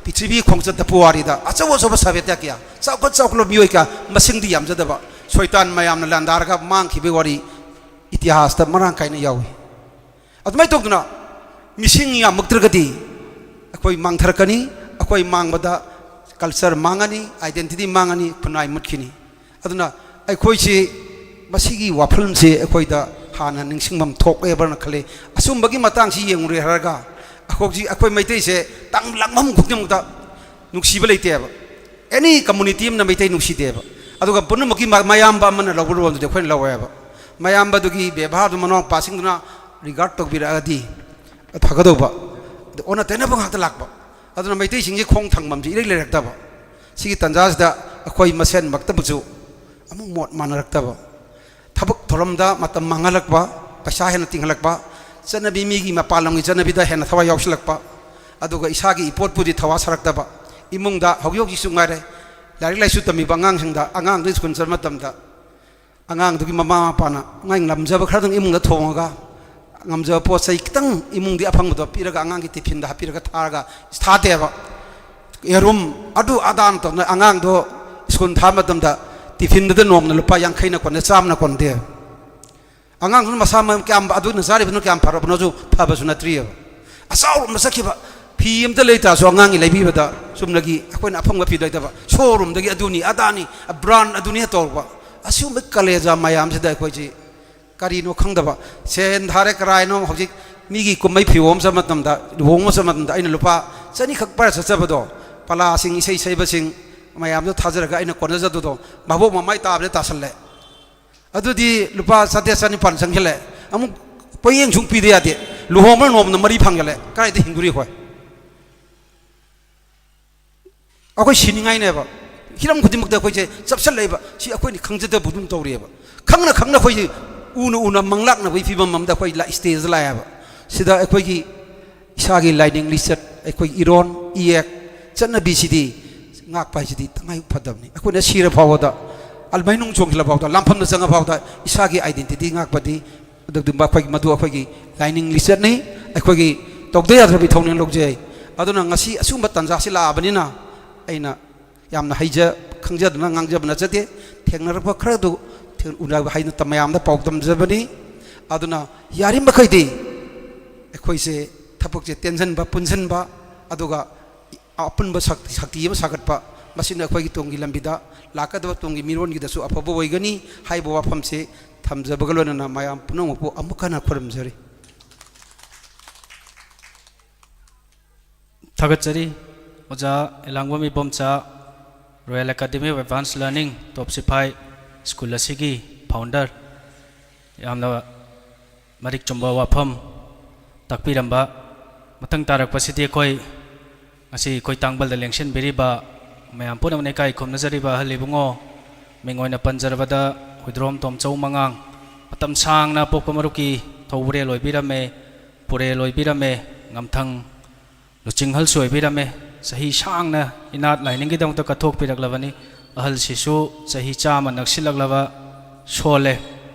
ꯄ꯭ꯔꯤꯊꯤꯕꯤ ꯈꯣꯡꯆꯠꯇ ꯄꯨꯋꯥꯔꯤꯗ ꯑꯆꯧ ꯑꯆꯧꯕ ꯁꯚꯦ ꯇꯦꯛ ꯀꯌꯥ, ꯆꯥꯎꯈꯠ ꯆꯥꯎꯈꯠꯂꯕ ꯃꯤꯑꯣꯏ ꯀꯌꯥ, ꯃꯁꯤꯡꯗꯤ ꯌꯥꯝꯖꯗꯕ, ꯁꯣꯏꯇꯥꯟ ꯃꯌꯥꯝꯅ ꯂꯥꯟꯗꯥꯔꯒ ꯃꯥꯡꯈꯤꯕꯒꯤ ꯋꯥꯔꯤ ꯏꯇꯤꯍꯥꯁꯇ ꯃꯔꯥꯡ ꯀꯥꯏꯅ ꯌꯥꯎꯏ꯫ ꯑꯗꯨꯃꯥꯏꯅ ꯇꯧꯗꯅ ꯃꯤꯁꯤꯡ ꯌꯥꯝꯃꯛꯇ꯭ꯔꯒꯗꯤ ꯑꯩꯈꯣꯏ ꯃꯥꯡꯊꯔꯛꯀꯅꯤ꯫ ꯑꯩꯈꯣꯏ ꯃꯥꯡꯕꯗ ꯀꯜꯆꯔ ꯃꯥꯡꯉꯅꯤ, ꯑꯥꯏꯗꯦꯟꯇꯤꯇꯤ ꯃꯥꯡꯉꯅꯤ, ꯈꯨꯟꯅꯥꯏ ꯃꯨꯠꯈꯤꯅꯤ꯫ ꯑꯗꯨꯅ ꯑꯩꯈꯣꯏꯁꯤ ꯃꯁꯤꯒꯤ ꯋꯥꯐꯝꯁꯤ ꯑꯩꯈꯣꯏꯗ ꯍꯥꯟꯅ ꯅꯤꯡꯁꯤꯡꯐꯝ ꯊꯣꯛꯑꯦꯕ꯭ꯔꯅ ꯈꯜꯂꯤ꯫ ꯑꯆꯨꯝꯕꯒꯤ ꯃꯇꯥꯡꯁꯤ ꯌꯦꯡꯉꯨꯔꯦ ꯍꯥꯏꯔꯒ ꯑꯩꯈꯣꯏꯁꯤ, ꯑꯩꯈꯣꯏ ꯃꯩꯇꯩꯁꯦ ꯇꯥꯡ ꯂꯥꯛꯐꯝ ꯈꯨꯗꯤꯡꯃꯛꯇ ꯅꯨꯡꯁꯤꯕ ꯂꯩꯇꯦꯕ꯫ ꯑꯦꯅꯤ ꯀꯝꯃꯨꯅꯤꯇꯤ ꯑꯃꯅ ꯃꯩꯇꯩ ꯅꯨꯡꯁꯤꯗꯦꯕ꯫ ꯑꯗꯨꯒ ꯄꯨꯝꯅꯃꯛꯀꯤ ꯃ-, ꯃꯌꯥꯝꯕ ꯑꯃꯅ ꯂꯧꯕ ꯔꯣꯜꯗꯨꯗꯤ ꯑꯩꯈꯣꯏꯅ ꯂꯧꯋꯦꯕ꯫ ꯃꯌꯥꯝꯕꯗꯨꯒꯤ ꯕꯦꯕꯥꯔꯗꯨ ꯃꯅꯥꯎꯄꯥꯁꯤꯡꯗꯨꯅ ꯔꯤꯒꯥꯔꯗ ꯇꯧꯕꯤꯔꯛꯑꯗꯤ ꯐꯒꯗꯧꯕ꯫ ꯑꯗꯨ ꯑꯣꯟꯅ ꯇꯩꯅꯕ ꯉꯥꯛꯇ ꯂꯥꯛꯄ꯫ ꯑꯗꯨꯅ ꯃꯩꯇꯩꯁꯤꯡꯒꯤ ꯈꯣꯡ ꯊꯪꯐꯝꯁꯤ ꯏꯔꯩ ꯂꯩꯔꯛꯇꯕ꯫ ꯁꯤꯒꯤ ꯇꯥꯟꯖꯥꯁꯤꯗ ꯑꯩꯈꯣꯏ ꯃꯁꯦꯟꯃꯛꯇꯕꯨꯁꯨ ꯑꯃꯨꯛ ꯃꯣꯠ ꯃꯥꯟꯅꯔꯛꯇꯕ, ꯊꯕꯛ ꯊꯧꯔꯝꯗ ꯃꯇꯝ ꯃꯥꯡꯍꯜꯂꯛꯄ, ꯄꯩꯁꯥ ꯍꯦꯟꯅ ꯇꯤꯡꯍꯜꯂꯛꯄ, ꯆꯠꯅꯕꯤ, ꯃꯤꯒꯤ ꯃꯄꯥꯟ ꯂꯝꯒꯤ ꯆꯠꯅꯕꯤꯗ ꯍꯦꯟꯅ ꯊꯋꯥꯏ ꯌꯥꯎꯁꯤꯜꯂꯛꯄ, ꯑꯗꯨꯒ ꯏꯁꯥꯒꯤ ꯏꯄꯣꯠꯄꯨꯗꯤ ꯊꯋꯥ ꯁꯥꯔꯛꯇꯕ꯫ ꯏꯃꯨꯡꯗ ꯍꯧꯖꯤꯛ ꯍꯧꯖꯤꯛꯁꯨ ꯉꯥꯏꯔꯦ, ꯂꯥꯏꯔꯤꯛ ꯂꯥꯏꯁꯨ ꯇꯝꯃꯤꯕ ꯑꯉꯥꯡꯁꯤꯡꯗ, ꯑꯉꯥꯡꯗꯨ ꯁ꯭ꯀꯨꯜ ꯆꯠꯄ ꯃꯇꯝꯗ ꯑꯉꯥꯡꯗꯨꯒꯤ ꯃꯃꯥ ꯃꯄꯥꯅ ꯉꯥꯏ ꯉꯝꯖꯕ ꯈꯔꯗꯪ ꯏꯃꯨꯡꯗ ꯊꯣꯡꯉꯒ, ꯉꯝꯖꯕ ꯄꯣꯠ ꯆꯩ ꯈꯤꯇꯪ ꯏꯃꯨꯡꯗꯤ ꯑꯐꯪꯕꯗꯣ ꯄꯤꯔꯒ, ꯑꯉꯥꯡꯒꯤ ꯇꯤꯐꯤꯟꯗ ꯍꯥꯞꯄꯤꯔꯒ ꯊꯥꯔꯒ ꯊꯥꯗꯦꯕ꯫ ꯌꯦꯔꯨꯝ ꯑꯗꯨ ꯑꯗꯥꯅ ꯇꯧꯗꯅ ꯑꯉꯥꯡꯗꯣ ꯁ꯭ꯀꯨꯜ ꯊꯥꯕ ꯃꯇꯝꯗ ꯇꯤꯐꯤꯟꯗꯨꯗ ꯅꯣꯡꯃꯅ ꯂꯨꯄꯥ ꯌꯥꯡꯈꯩꯅ ꯀꯣꯟꯅ, ꯆꯥꯝꯃꯅ ꯀꯣꯟꯗꯦ꯫ ꯑꯉꯥꯡꯗꯨꯅ ꯃꯁꯥ ꯃꯎ ꯀꯌꯥꯝ, ꯑꯗꯨꯅ ꯆꯥꯔꯤꯕꯅꯣ ꯀꯌꯥꯝ ꯐꯔꯕꯅꯣꯁꯨ ꯐꯕꯁꯨ ꯅꯠꯇ꯭ꯔꯤꯑꯕ꯫ ꯑꯆꯥꯎꯔꯣꯝꯗ ꯆꯠꯈꯤꯕ, ꯐꯤ ꯑꯝꯇ ꯂꯩꯇꯥꯔꯁꯨ ꯑꯉꯥꯡꯒꯤ ꯂꯩꯕꯤꯕꯗ ꯆꯨꯝꯅꯒꯤ ꯑꯩꯈꯣꯏꯅ ꯑꯐꯪꯕ ꯐꯤꯗꯣ ꯂꯩꯇꯕ, ꯁꯣꯔꯨꯝꯗꯒꯤ ꯑꯗꯨꯅꯤ ꯑꯗꯥꯅꯤ, ꯕ꯭ꯔꯥꯟ ꯑꯗꯨꯅꯤ ꯇꯧꯔꯛꯄ꯫ ꯑꯁꯤꯒꯨꯝꯕ ꯀꯂꯦꯖꯥ ꯃꯌꯥꯝꯁꯤꯗ ꯑꯩꯈꯣꯏꯁꯤ ꯀꯔꯤꯅꯣ ꯈꯪꯗꯕ, ꯁꯦꯟ ꯊꯥꯔꯦ ꯀꯔꯥꯏꯅꯣ, ꯍꯧꯖꯤꯛ ꯃꯤꯒꯤ ꯀꯨꯝꯍꯩ ꯐꯤꯌꯣꯡ ꯑꯃ ꯆꯠꯄ ꯃꯇꯝꯗ, ꯂꯨꯍꯣꯡꯕ ꯆꯠꯄ ꯃꯇꯝꯗ ꯑꯩꯅ ꯂꯨꯄꯥ ꯆꯅꯤꯈꯛ ꯄꯥꯏꯔ ꯆꯠꯆꯕꯗꯣ, ꯄꯂꯥꯁꯤꯡ, ꯏꯁꯩ ꯁꯩꯕꯁꯤꯡ ꯃꯌꯥꯝꯗꯣ ꯊꯥꯖꯔꯒ ꯑꯩꯅ ꯀꯣꯟꯅꯖꯗꯕꯗꯣ ꯃꯕꯣꯛ ꯃꯃꯥꯏ ꯇꯥꯕꯗ ꯇꯥꯁꯜꯂꯦ꯫ ꯑꯗꯨꯗꯤ ꯂꯨꯄꯥ ꯆꯥꯇ꯭ꯔꯦꯠ ꯆꯅꯤꯄꯥꯟ ꯆꯪꯁꯤꯜꯂꯦ꯫ ꯑꯃꯨꯛ ꯄꯣꯌꯦꯡ ꯁꯨꯝ ꯄꯤꯗ ꯌꯥꯗꯦ꯫ ꯂꯨꯍꯣꯡꯕꯅ ꯅꯣꯡꯃꯗ ꯃꯔꯤ ꯐꯪꯒꯠꯂꯦ꯫ ꯀꯗꯥꯏꯗ ꯍꯤꯡꯗꯣꯔꯤ ꯑꯩꯈꯣꯏ? ꯑꯩꯈꯣꯏ ꯁꯤꯅꯤꯡꯉꯥꯏꯅꯦꯕ꯫ ꯍꯤꯔꯝ ꯈꯨꯗꯤꯡꯃꯛꯇ ꯑꯩꯈꯣꯏꯁꯦ ꯆꯞꯁꯤꯜꯂꯛꯏꯕ꯫ ꯁꯤ ꯑꯩꯈꯣꯏꯅ ꯈꯪꯖꯗꯕ ꯑꯗꯨꯝ ꯇꯧꯔꯤꯑꯕ꯫ ꯈꯪꯅ ꯈꯪꯅ ꯑꯩꯈꯣꯏꯁꯦ ꯎꯅ ꯎꯅ ꯃꯪꯂꯥꯛꯅꯕꯒꯤ ꯐꯤꯕꯝ ꯑꯃꯗ ꯑꯩꯈꯣꯏ ꯂꯥ-, ꯁ꯭ꯇꯦꯖꯇ ꯂꯥꯛꯑꯦꯕ꯫ ꯁꯤꯗ ꯑꯩꯈꯣꯏꯒꯤ ꯏꯁꯥꯒꯤ ꯂꯥꯏꯅꯤꯡ ꯂꯤꯆꯠ, ꯑꯩꯈꯣꯏꯒꯤ ꯏꯔꯣꯟ ꯏꯌꯦꯛ, ꯆꯠꯅꯕꯤꯁꯤꯗꯤ ꯉꯥꯛꯄ ꯍꯥꯏꯁꯤꯗꯤ ꯇꯉꯥꯏ ꯐꯗꯕꯅꯤ꯫ ꯑꯩꯈꯣꯏꯅ ꯁꯤꯔ ꯐꯥꯎꯕꯗ, ꯑꯜꯃꯩꯅꯨꯡ ꯆꯣꯡꯁꯤꯜꯂ ꯐꯥꯎꯗ, ꯂꯥꯟꯐꯝꯗ ꯆꯪꯉ ꯐꯥꯎꯗ ꯏꯁꯥꯒꯤ identity ꯉꯥꯛꯄꯗꯤ ꯑꯗꯨꯒꯨꯝꯕ ꯑꯩꯈꯣꯏꯒꯤ, ꯃꯗꯨ ꯑꯩꯈꯣꯏꯒꯤ ꯂꯥꯏꯅꯤꯡ ꯂꯤꯆꯠꯅꯤ, ꯑꯩꯈꯣꯏꯒꯤ ꯇꯧꯗ ꯌꯥꯗ꯭ꯔꯕ ꯏꯊꯧꯅꯦꯅ ꯂꯧꯖꯩ꯫ ꯑꯗꯨꯅ ꯉꯁꯤ ꯑꯁꯤꯒꯨꯝꯕ ꯇꯥꯟꯖꯥꯁꯤ ꯂꯥꯛꯑꯕꯅꯤꯅ ꯑꯩꯅ ꯌꯥꯝꯅ ꯍꯩꯖ ꯈꯪꯖꯗꯨꯅ ꯉꯥꯡꯖꯕ ꯅꯠꯆꯗꯦ꯫ ꯊꯦꯡꯅꯔꯛꯄ ꯈꯔꯗꯨ ꯊꯦꯡ-, ꯎꯅꯕ ꯍꯥꯏꯅ ꯇ-, ꯃꯌꯥꯝꯗ ꯄꯥꯎ ꯇꯝꯖꯕꯅꯤ꯫ ꯑꯗꯨꯅ ꯌꯥꯔꯤꯕꯃꯈꯩꯗꯤ ꯑꯩꯈꯣꯏꯁꯦ ꯊꯕꯛꯁꯦ ꯇꯦꯟꯁꯤꯟꯕ, ꯄꯨꯟꯁꯤꯟꯕ, ꯑꯗꯨꯒ ꯑꯄꯨꯟꯕ ꯁꯛ-, ꯁꯛꯇꯤ ꯑꯃ ꯁꯥꯒꯠꯄ, ꯃꯁꯤꯅ ꯑꯩꯈꯣꯏꯒꯤ ꯇꯨꯡꯒꯤ ꯂꯝꯕꯤꯗ ꯂꯥꯛꯀꯗꯕ ꯇꯨꯡꯒꯤ ꯃꯤꯔꯣꯟꯒꯤꯗꯁꯨ ꯑꯐꯕ ꯑꯣꯏꯒꯅꯤ ꯍꯥꯏꯕ ꯋꯥꯐꯝꯁꯦ ꯊꯝꯖꯕꯒ ꯂꯣꯏꯅꯅ ꯃꯌꯥꯝ ꯄꯨꯝꯅꯃꯛꯄꯨ ꯑꯃꯨꯛ ꯍꯟꯅ ꯈꯨꯔꯨꯝꯖꯔꯤ꯫ ꯊꯥꯒꯠꯆꯔꯤ ꯑꯣꯖꯥ Elangbam Ibomcha, Royal Academy of Advanced Learning, ꯇꯣꯞ ꯁꯤꯐꯥꯏ ꯁ꯭ꯀꯨꯜ ꯑꯁꯤꯒꯤ founder꯫ ꯌꯥꯝꯅ ꯃꯔꯤꯛ ꯆꯨꯝꯕ ꯋꯥꯐꯝ ꯇꯥꯛꯄꯤꯔꯝꯕ꯫ ꯃꯊꯪ ꯇꯥꯔꯛꯄꯁꯤꯗꯤ ꯑꯩꯈꯣꯏ ꯉꯁꯤ ꯑꯩꯈꯣꯏ ꯇꯥꯡꯕꯜꯗ ꯂꯦꯡꯁꯤꯟꯕꯤꯔꯤꯕ ꯃꯌꯥꯝ ꯄꯨꯝꯅꯃꯛꯅ ꯏꯀꯥꯏ ꯈꯨꯝꯅꯖꯔꯤꯕ ꯑꯍꯜ ꯏꯕꯨꯡꯉꯣ, ꯃꯤꯡ ꯑꯣꯏꯅ ꯄꯟꯖꯔꯕꯗ ꯍꯨꯏꯗ꯭ꯔꯣꯝ ꯇꯣꯝꯆꯧ ꯃꯉꯥꯡ, ꯃꯇꯝ ꯁꯥꯡꯅ ꯄꯣꯛꯄ ꯃꯔꯨꯞꯀꯤ ꯊꯧꯕꯨꯔꯦꯜ ꯑꯣꯏꯕꯤꯔꯝꯃꯦ, ꯄꯨꯔꯦꯜ ꯑꯣꯏꯕꯤꯔꯝꯃꯦ, ꯉꯝꯊꯪ ꯂꯨꯆꯤꯡꯍꯜꯁꯨ ꯑꯣꯏꯕꯤꯔꯝꯃꯦ꯫ ꯆꯍꯤ ꯁꯥꯡꯅ ꯏꯅꯥꯠ ꯂꯥꯏꯅꯤꯡꯒꯤꯗꯃꯛꯇ ꯀꯠꯊꯣꯛꯄꯤꯔꯛꯂꯕꯅꯤ꯫ ꯑꯍꯜꯁꯤꯁꯨ ꯆꯍꯤ ꯆꯥꯝꯃ ꯅꯛꯁꯤꯜꯂꯛꯂꯕ ꯁꯣꯜꯂꯦ꯫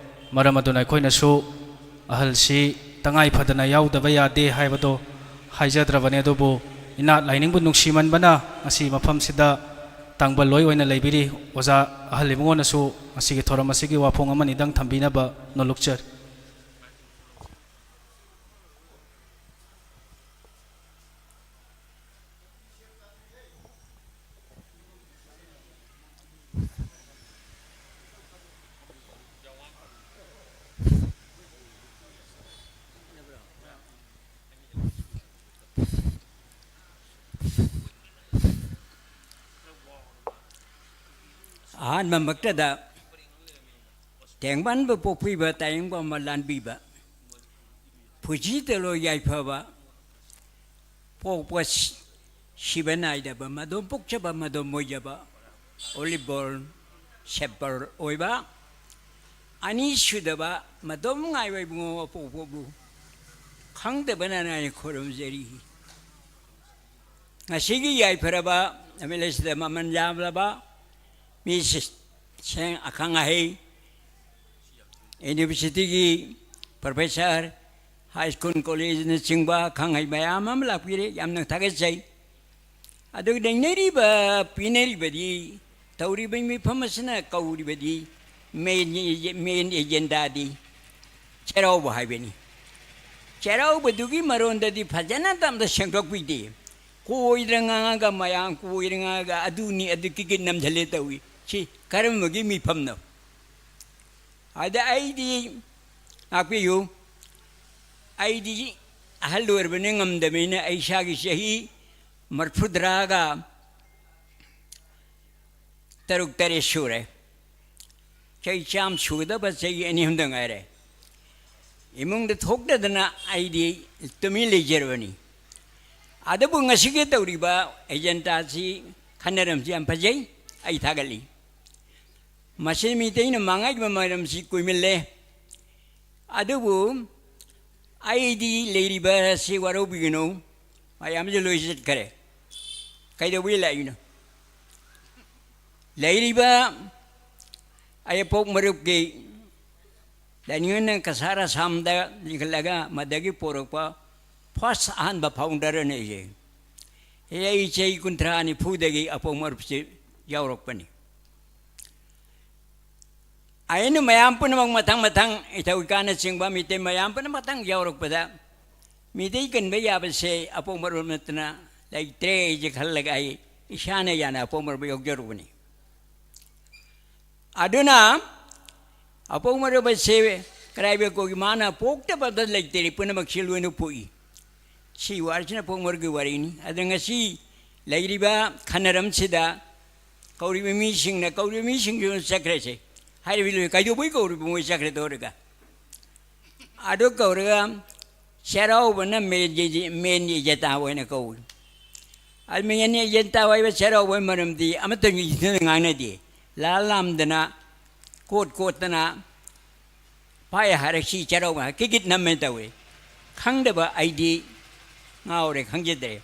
ꯃꯔꯝ ꯑꯗꯨꯅ ꯑꯩꯈꯣꯏꯅꯁꯨ ꯑꯍꯜꯁꯤ ꯇꯉꯥꯏ ꯐꯗꯅ ꯌꯥꯎꯗꯕ ꯌꯥꯗꯦ ꯍꯥꯏꯕꯗꯣ ꯍꯥꯏꯖꯗ꯭ꯔꯕꯅꯤ꯫ ꯑꯗꯨꯕꯨ ꯏꯅꯥꯠ ꯂꯥꯏꯅꯤꯡꯕꯨ ꯅꯨꯡꯁꯤꯃꯟꯕꯅ ꯉꯁꯤ ꯃꯐꯝꯁꯤꯗ ꯇꯥꯡꯕꯜ ꯂꯣꯏ ꯑꯣꯏꯅ ꯂꯩꯕꯤꯔꯤ꯫ ꯑꯣꯖꯥ ꯑꯍꯜ ꯏꯕꯨꯡꯉꯣꯅꯁꯨ ꯉꯁꯤꯒꯤ ꯊꯧꯔꯝ ꯑꯁꯤꯒꯤ ꯋꯥꯐꯣꯡ ꯑꯃꯅꯤꯗꯪ ꯊꯝꯕꯤꯅꯕ ꯅꯣꯜꯂꯨꯛꯆꯔꯤ꯫ ꯑꯍꯥꯟꯕꯃꯛꯇꯗ ꯇꯦꯡꯕꯥꯟꯕ ꯄꯣꯛꯄꯤꯕ, ꯇꯥꯏꯌꯦꯡꯕ ꯑꯃ ꯂꯥꯟꯕꯤꯕ, ꯄꯨꯟꯁꯤ ꯇꯦꯂꯣ ꯌꯥꯏꯐꯕ, ꯄꯣꯛꯄ ꯁꯤ-, ꯁꯤꯕ ꯅꯥꯏꯗꯕ, ꯃꯗꯣꯝ ꯄꯣꯛꯆꯕ, ꯃꯗꯣꯝ ꯑꯣꯏꯖꯕ, olive born shepherd ꯑꯣꯏꯕ, ꯑꯅꯤꯁꯨꯗꯕ ꯃꯗꯣꯝ ꯉꯥꯏꯕ ꯏꯕꯨꯡꯉꯣ ꯑꯄꯣꯛꯄꯕꯨ ꯈꯪꯗꯕꯅ ꯅꯥꯏ ꯈꯨꯔꯨꯝꯖꯔꯤ꯫ ꯉꯁꯤꯒꯤ ꯌꯥꯏꯐꯔꯕ M L A ꯁꯤꯗ ꯃꯃꯜ ꯌꯥꯝꯂꯕ ꯃꯤꯁꯤꯡ, ꯑꯈꯪ ꯑꯍꯩ, university ꯒꯤ professor, high school, college ꯅꯆꯤꯡꯕ ꯑꯈꯪ ꯑꯍꯩ ꯃꯌꯥꯝ ꯑꯃ ꯂꯥꯛꯄꯤꯔꯦ, ꯌꯥꯝꯅ ꯊꯥꯒꯠꯆꯩ꯫ ꯑꯗꯨꯒ ꯅꯩꯅꯔꯤꯕ, ꯄꯤꯅꯔꯤꯕꯗꯤ, ꯇꯧꯔꯤꯕ ꯃꯤꯐꯝ ꯑꯁꯤꯅ ꯀꯧꯔꯤꯕꯗꯤ main, main agenda ꯗꯤ ꯆꯩꯔꯥꯎꯕ ꯍꯥꯏꯕꯅꯤ꯫ ꯆꯩꯔꯥꯎꯕꯗꯨꯒꯤ ꯃꯔꯣꯟꯗꯗꯤ ꯐꯖꯅ ꯑꯝꯇ ꯁꯦꯡꯗꯣꯛꯄꯤꯗꯦ꯫ ꯀꯣꯏꯗꯅ ꯉꯥꯡꯉꯒ, ꯃꯌꯥꯝ ꯀꯣꯏꯗꯅ ꯉꯥꯡꯉꯒ, ꯑꯗꯨꯅꯤ, ꯑꯗꯨ ꯀꯤꯀꯤꯠ ꯅꯝꯁꯤꯜꯂꯦ ꯇꯧꯏ꯫ ꯁꯤ ꯀꯔꯝꯕꯒꯤ ꯃꯤꯐꯝꯅꯣ? ꯑꯗ ꯑꯩꯗꯤ, ꯉꯥꯛꯄꯤꯌꯨ, ꯑꯩꯗꯤ ꯑꯍꯜ ꯑꯣꯏꯔꯕꯅꯤ, ꯉꯝꯗꯕꯅꯤꯅ, ꯑꯩ ꯏꯁꯥꯒꯤ ꯆꯍꯤ ꯃꯔꯤꯐꯨꯇꯔꯥꯒ ꯇꯔꯨꯛ ꯇꯔꯦꯠ ꯁꯨꯔꯦ꯫ ꯆꯍꯤ ꯆꯥꯝ ꯁꯨꯒꯗꯕ ꯆꯍꯤ ꯑꯅꯤ ꯑꯍꯨꯝꯗ ꯉꯥꯏꯔꯦ꯫ ꯏꯃꯨꯡꯗ ꯊꯣꯛꯇꯗꯅ ꯑꯩꯗꯤ ꯇꯨꯃꯤꯟ ꯂꯩꯖꯔꯕꯅꯤ꯫ ꯑꯗꯨꯕꯨ ꯉꯁꯤꯒꯤ ꯇꯧꯔꯤꯕ ꯑꯦꯖꯦꯟꯗꯥꯁꯤ, ꯈꯟꯅꯔꯝꯁꯤ ꯌꯥꯝ ꯐꯖꯩ, ꯑꯩ ꯊꯥꯒꯠꯂꯤ꯫ ꯃꯁꯤ ꯃꯤꯇꯩꯅ ꯃꯥꯡꯉꯥꯏꯕ ꯃꯔꯝꯁꯤ ꯀꯨꯏꯃꯜꯂꯦ꯫ ꯑꯗꯨꯕꯨ ꯑꯩꯗꯤ ꯂꯩꯔꯤꯕ ꯑꯁꯤ ꯋꯥꯔꯧꯕꯤꯒꯅꯨ, ꯃꯌꯥꯝꯁꯨ ꯂꯣꯏ ꯆꯠꯈꯔꯦ꯫ ꯀꯩꯗꯧꯕꯩ ꯂꯥꯛꯏꯅꯣ? ꯂꯩꯔꯤꯕ ꯑꯩ ꯑꯄꯣꯛ ꯃꯔꯨꯞꯀꯤ ꯂꯥꯏꯅꯤꯡꯅ ꯀꯁꯥꯔ ꯑꯁꯥꯝꯗ ꯂꯤꯡꯈꯠꯂꯒ ꯃꯗꯒꯤ ꯄꯣꯔꯛꯄ ꯐꯥꯔꯁ ꯑꯍꯥꯟꯕ ꯐꯥꯎꯟꯗꯔꯅꯤ ꯑꯩꯁꯦ꯫ ꯑꯩ ꯆꯍꯤ ꯀꯨꯟꯊ꯭ꯔꯥ ꯅꯤꯐꯨꯗꯒꯤ ꯑꯄꯣꯛ ꯃꯔꯨꯞꯁꯤ ꯌꯥꯎꯔꯛꯄꯅꯤ꯫ ꯑꯩꯅ ꯃꯌꯥꯝ ꯄꯨꯝꯅꯃꯛ ꯃꯊꯪ ꯃꯊꯪ ꯏꯊꯧ ꯏꯀꯥꯅꯆꯤꯡꯕ ꯃꯤꯇꯩ ꯃꯌꯥꯝ ꯄꯨꯝꯅꯃꯛ ꯃꯊꯪ ꯌꯥꯎꯔꯛꯄꯗ ꯃꯤꯇꯩ ꯀꯟꯕ ꯌꯥꯕꯁꯦ ꯑꯄꯣꯛ ꯃꯔꯨꯞ ꯅꯠꯇꯅ ꯂꯩꯇ꯭ꯔꯦ ꯑꯩꯁꯦ ꯈꯜꯂꯒ ꯑꯩ ꯏꯁꯥꯅ ꯌꯥꯅ ꯑꯄꯣꯛ ꯃꯔꯨꯞ ꯌꯥꯎꯖꯔꯨꯕꯅꯤ꯫ ꯑꯗꯨꯅ ꯑꯄꯣꯛ ꯃꯔꯨꯞ ꯑꯁꯦ ꯀꯔꯥꯏꯕ ꯀꯧꯏ? ꯃꯥꯅ ꯄꯣꯛꯇꯕꯗ ꯂꯩꯇꯦ, ꯄꯨꯝꯅꯃꯛꯁꯤ ꯂꯣꯏꯅ ꯄꯣꯛꯏ꯫ ꯁꯤ ꯋꯥꯔꯤꯁꯤꯅ ꯑꯄꯣꯛ ꯃꯔꯨꯞꯀꯤ ꯋꯥꯔꯤꯅꯤ꯫ ꯑꯗꯨꯅ ꯉꯁꯤ ꯂꯩꯔꯤꯕ ꯈꯟꯅꯔꯝꯁꯤꯗ ꯀꯧꯔꯤꯕ ꯃꯤꯁꯤꯡꯅ, ꯀꯧꯔꯤꯕ ꯃꯤꯁꯤꯡꯁꯨ ꯆꯠꯈ꯭ꯔꯦꯁꯦ꯫ ꯍꯥꯏꯔꯤꯕ ꯂꯣꯏ ꯀꯩꯗꯧꯕꯩ ꯀꯧꯔꯤꯕ ꯃꯣꯏ ꯆꯠꯈ꯭ꯔꯦ ꯇꯧꯔꯒ? ꯑꯗꯨ ꯀꯧꯔꯒ ꯆꯩꯔꯥꯎꯕꯅ ꯃꯦꯟ ꯑꯦꯖꯦꯟꯗꯥ ꯑꯣꯏꯅ ꯀꯧꯏ꯫ ꯑꯗꯨ ꯃꯦꯟ ꯑꯦꯖꯦꯟꯗꯥ ꯑꯣꯏꯕ ꯆꯩꯔꯥꯎꯕꯒꯤ ꯃꯔꯝꯗꯤ ꯑꯃꯠꯇ ꯃꯤꯁꯤꯡꯅ ꯉꯥꯡꯅꯗꯦ꯫ ꯂꯥꯜ ꯂꯥꯝꯗꯅ, ꯀꯣꯠ ꯀꯣꯠꯇꯅ, ꯄꯥꯏ ꯍꯥꯏꯔꯛꯁꯤ ꯆꯩꯔꯥꯎꯕ ꯀꯤꯀꯤꯠ ꯅꯝꯃꯦ ꯇꯧꯏ꯫ ꯈꯪꯗꯕ ꯑꯩꯗꯤ ꯉꯥꯎꯔꯦ, ꯈꯪꯖꯗ꯭ꯔꯦ꯫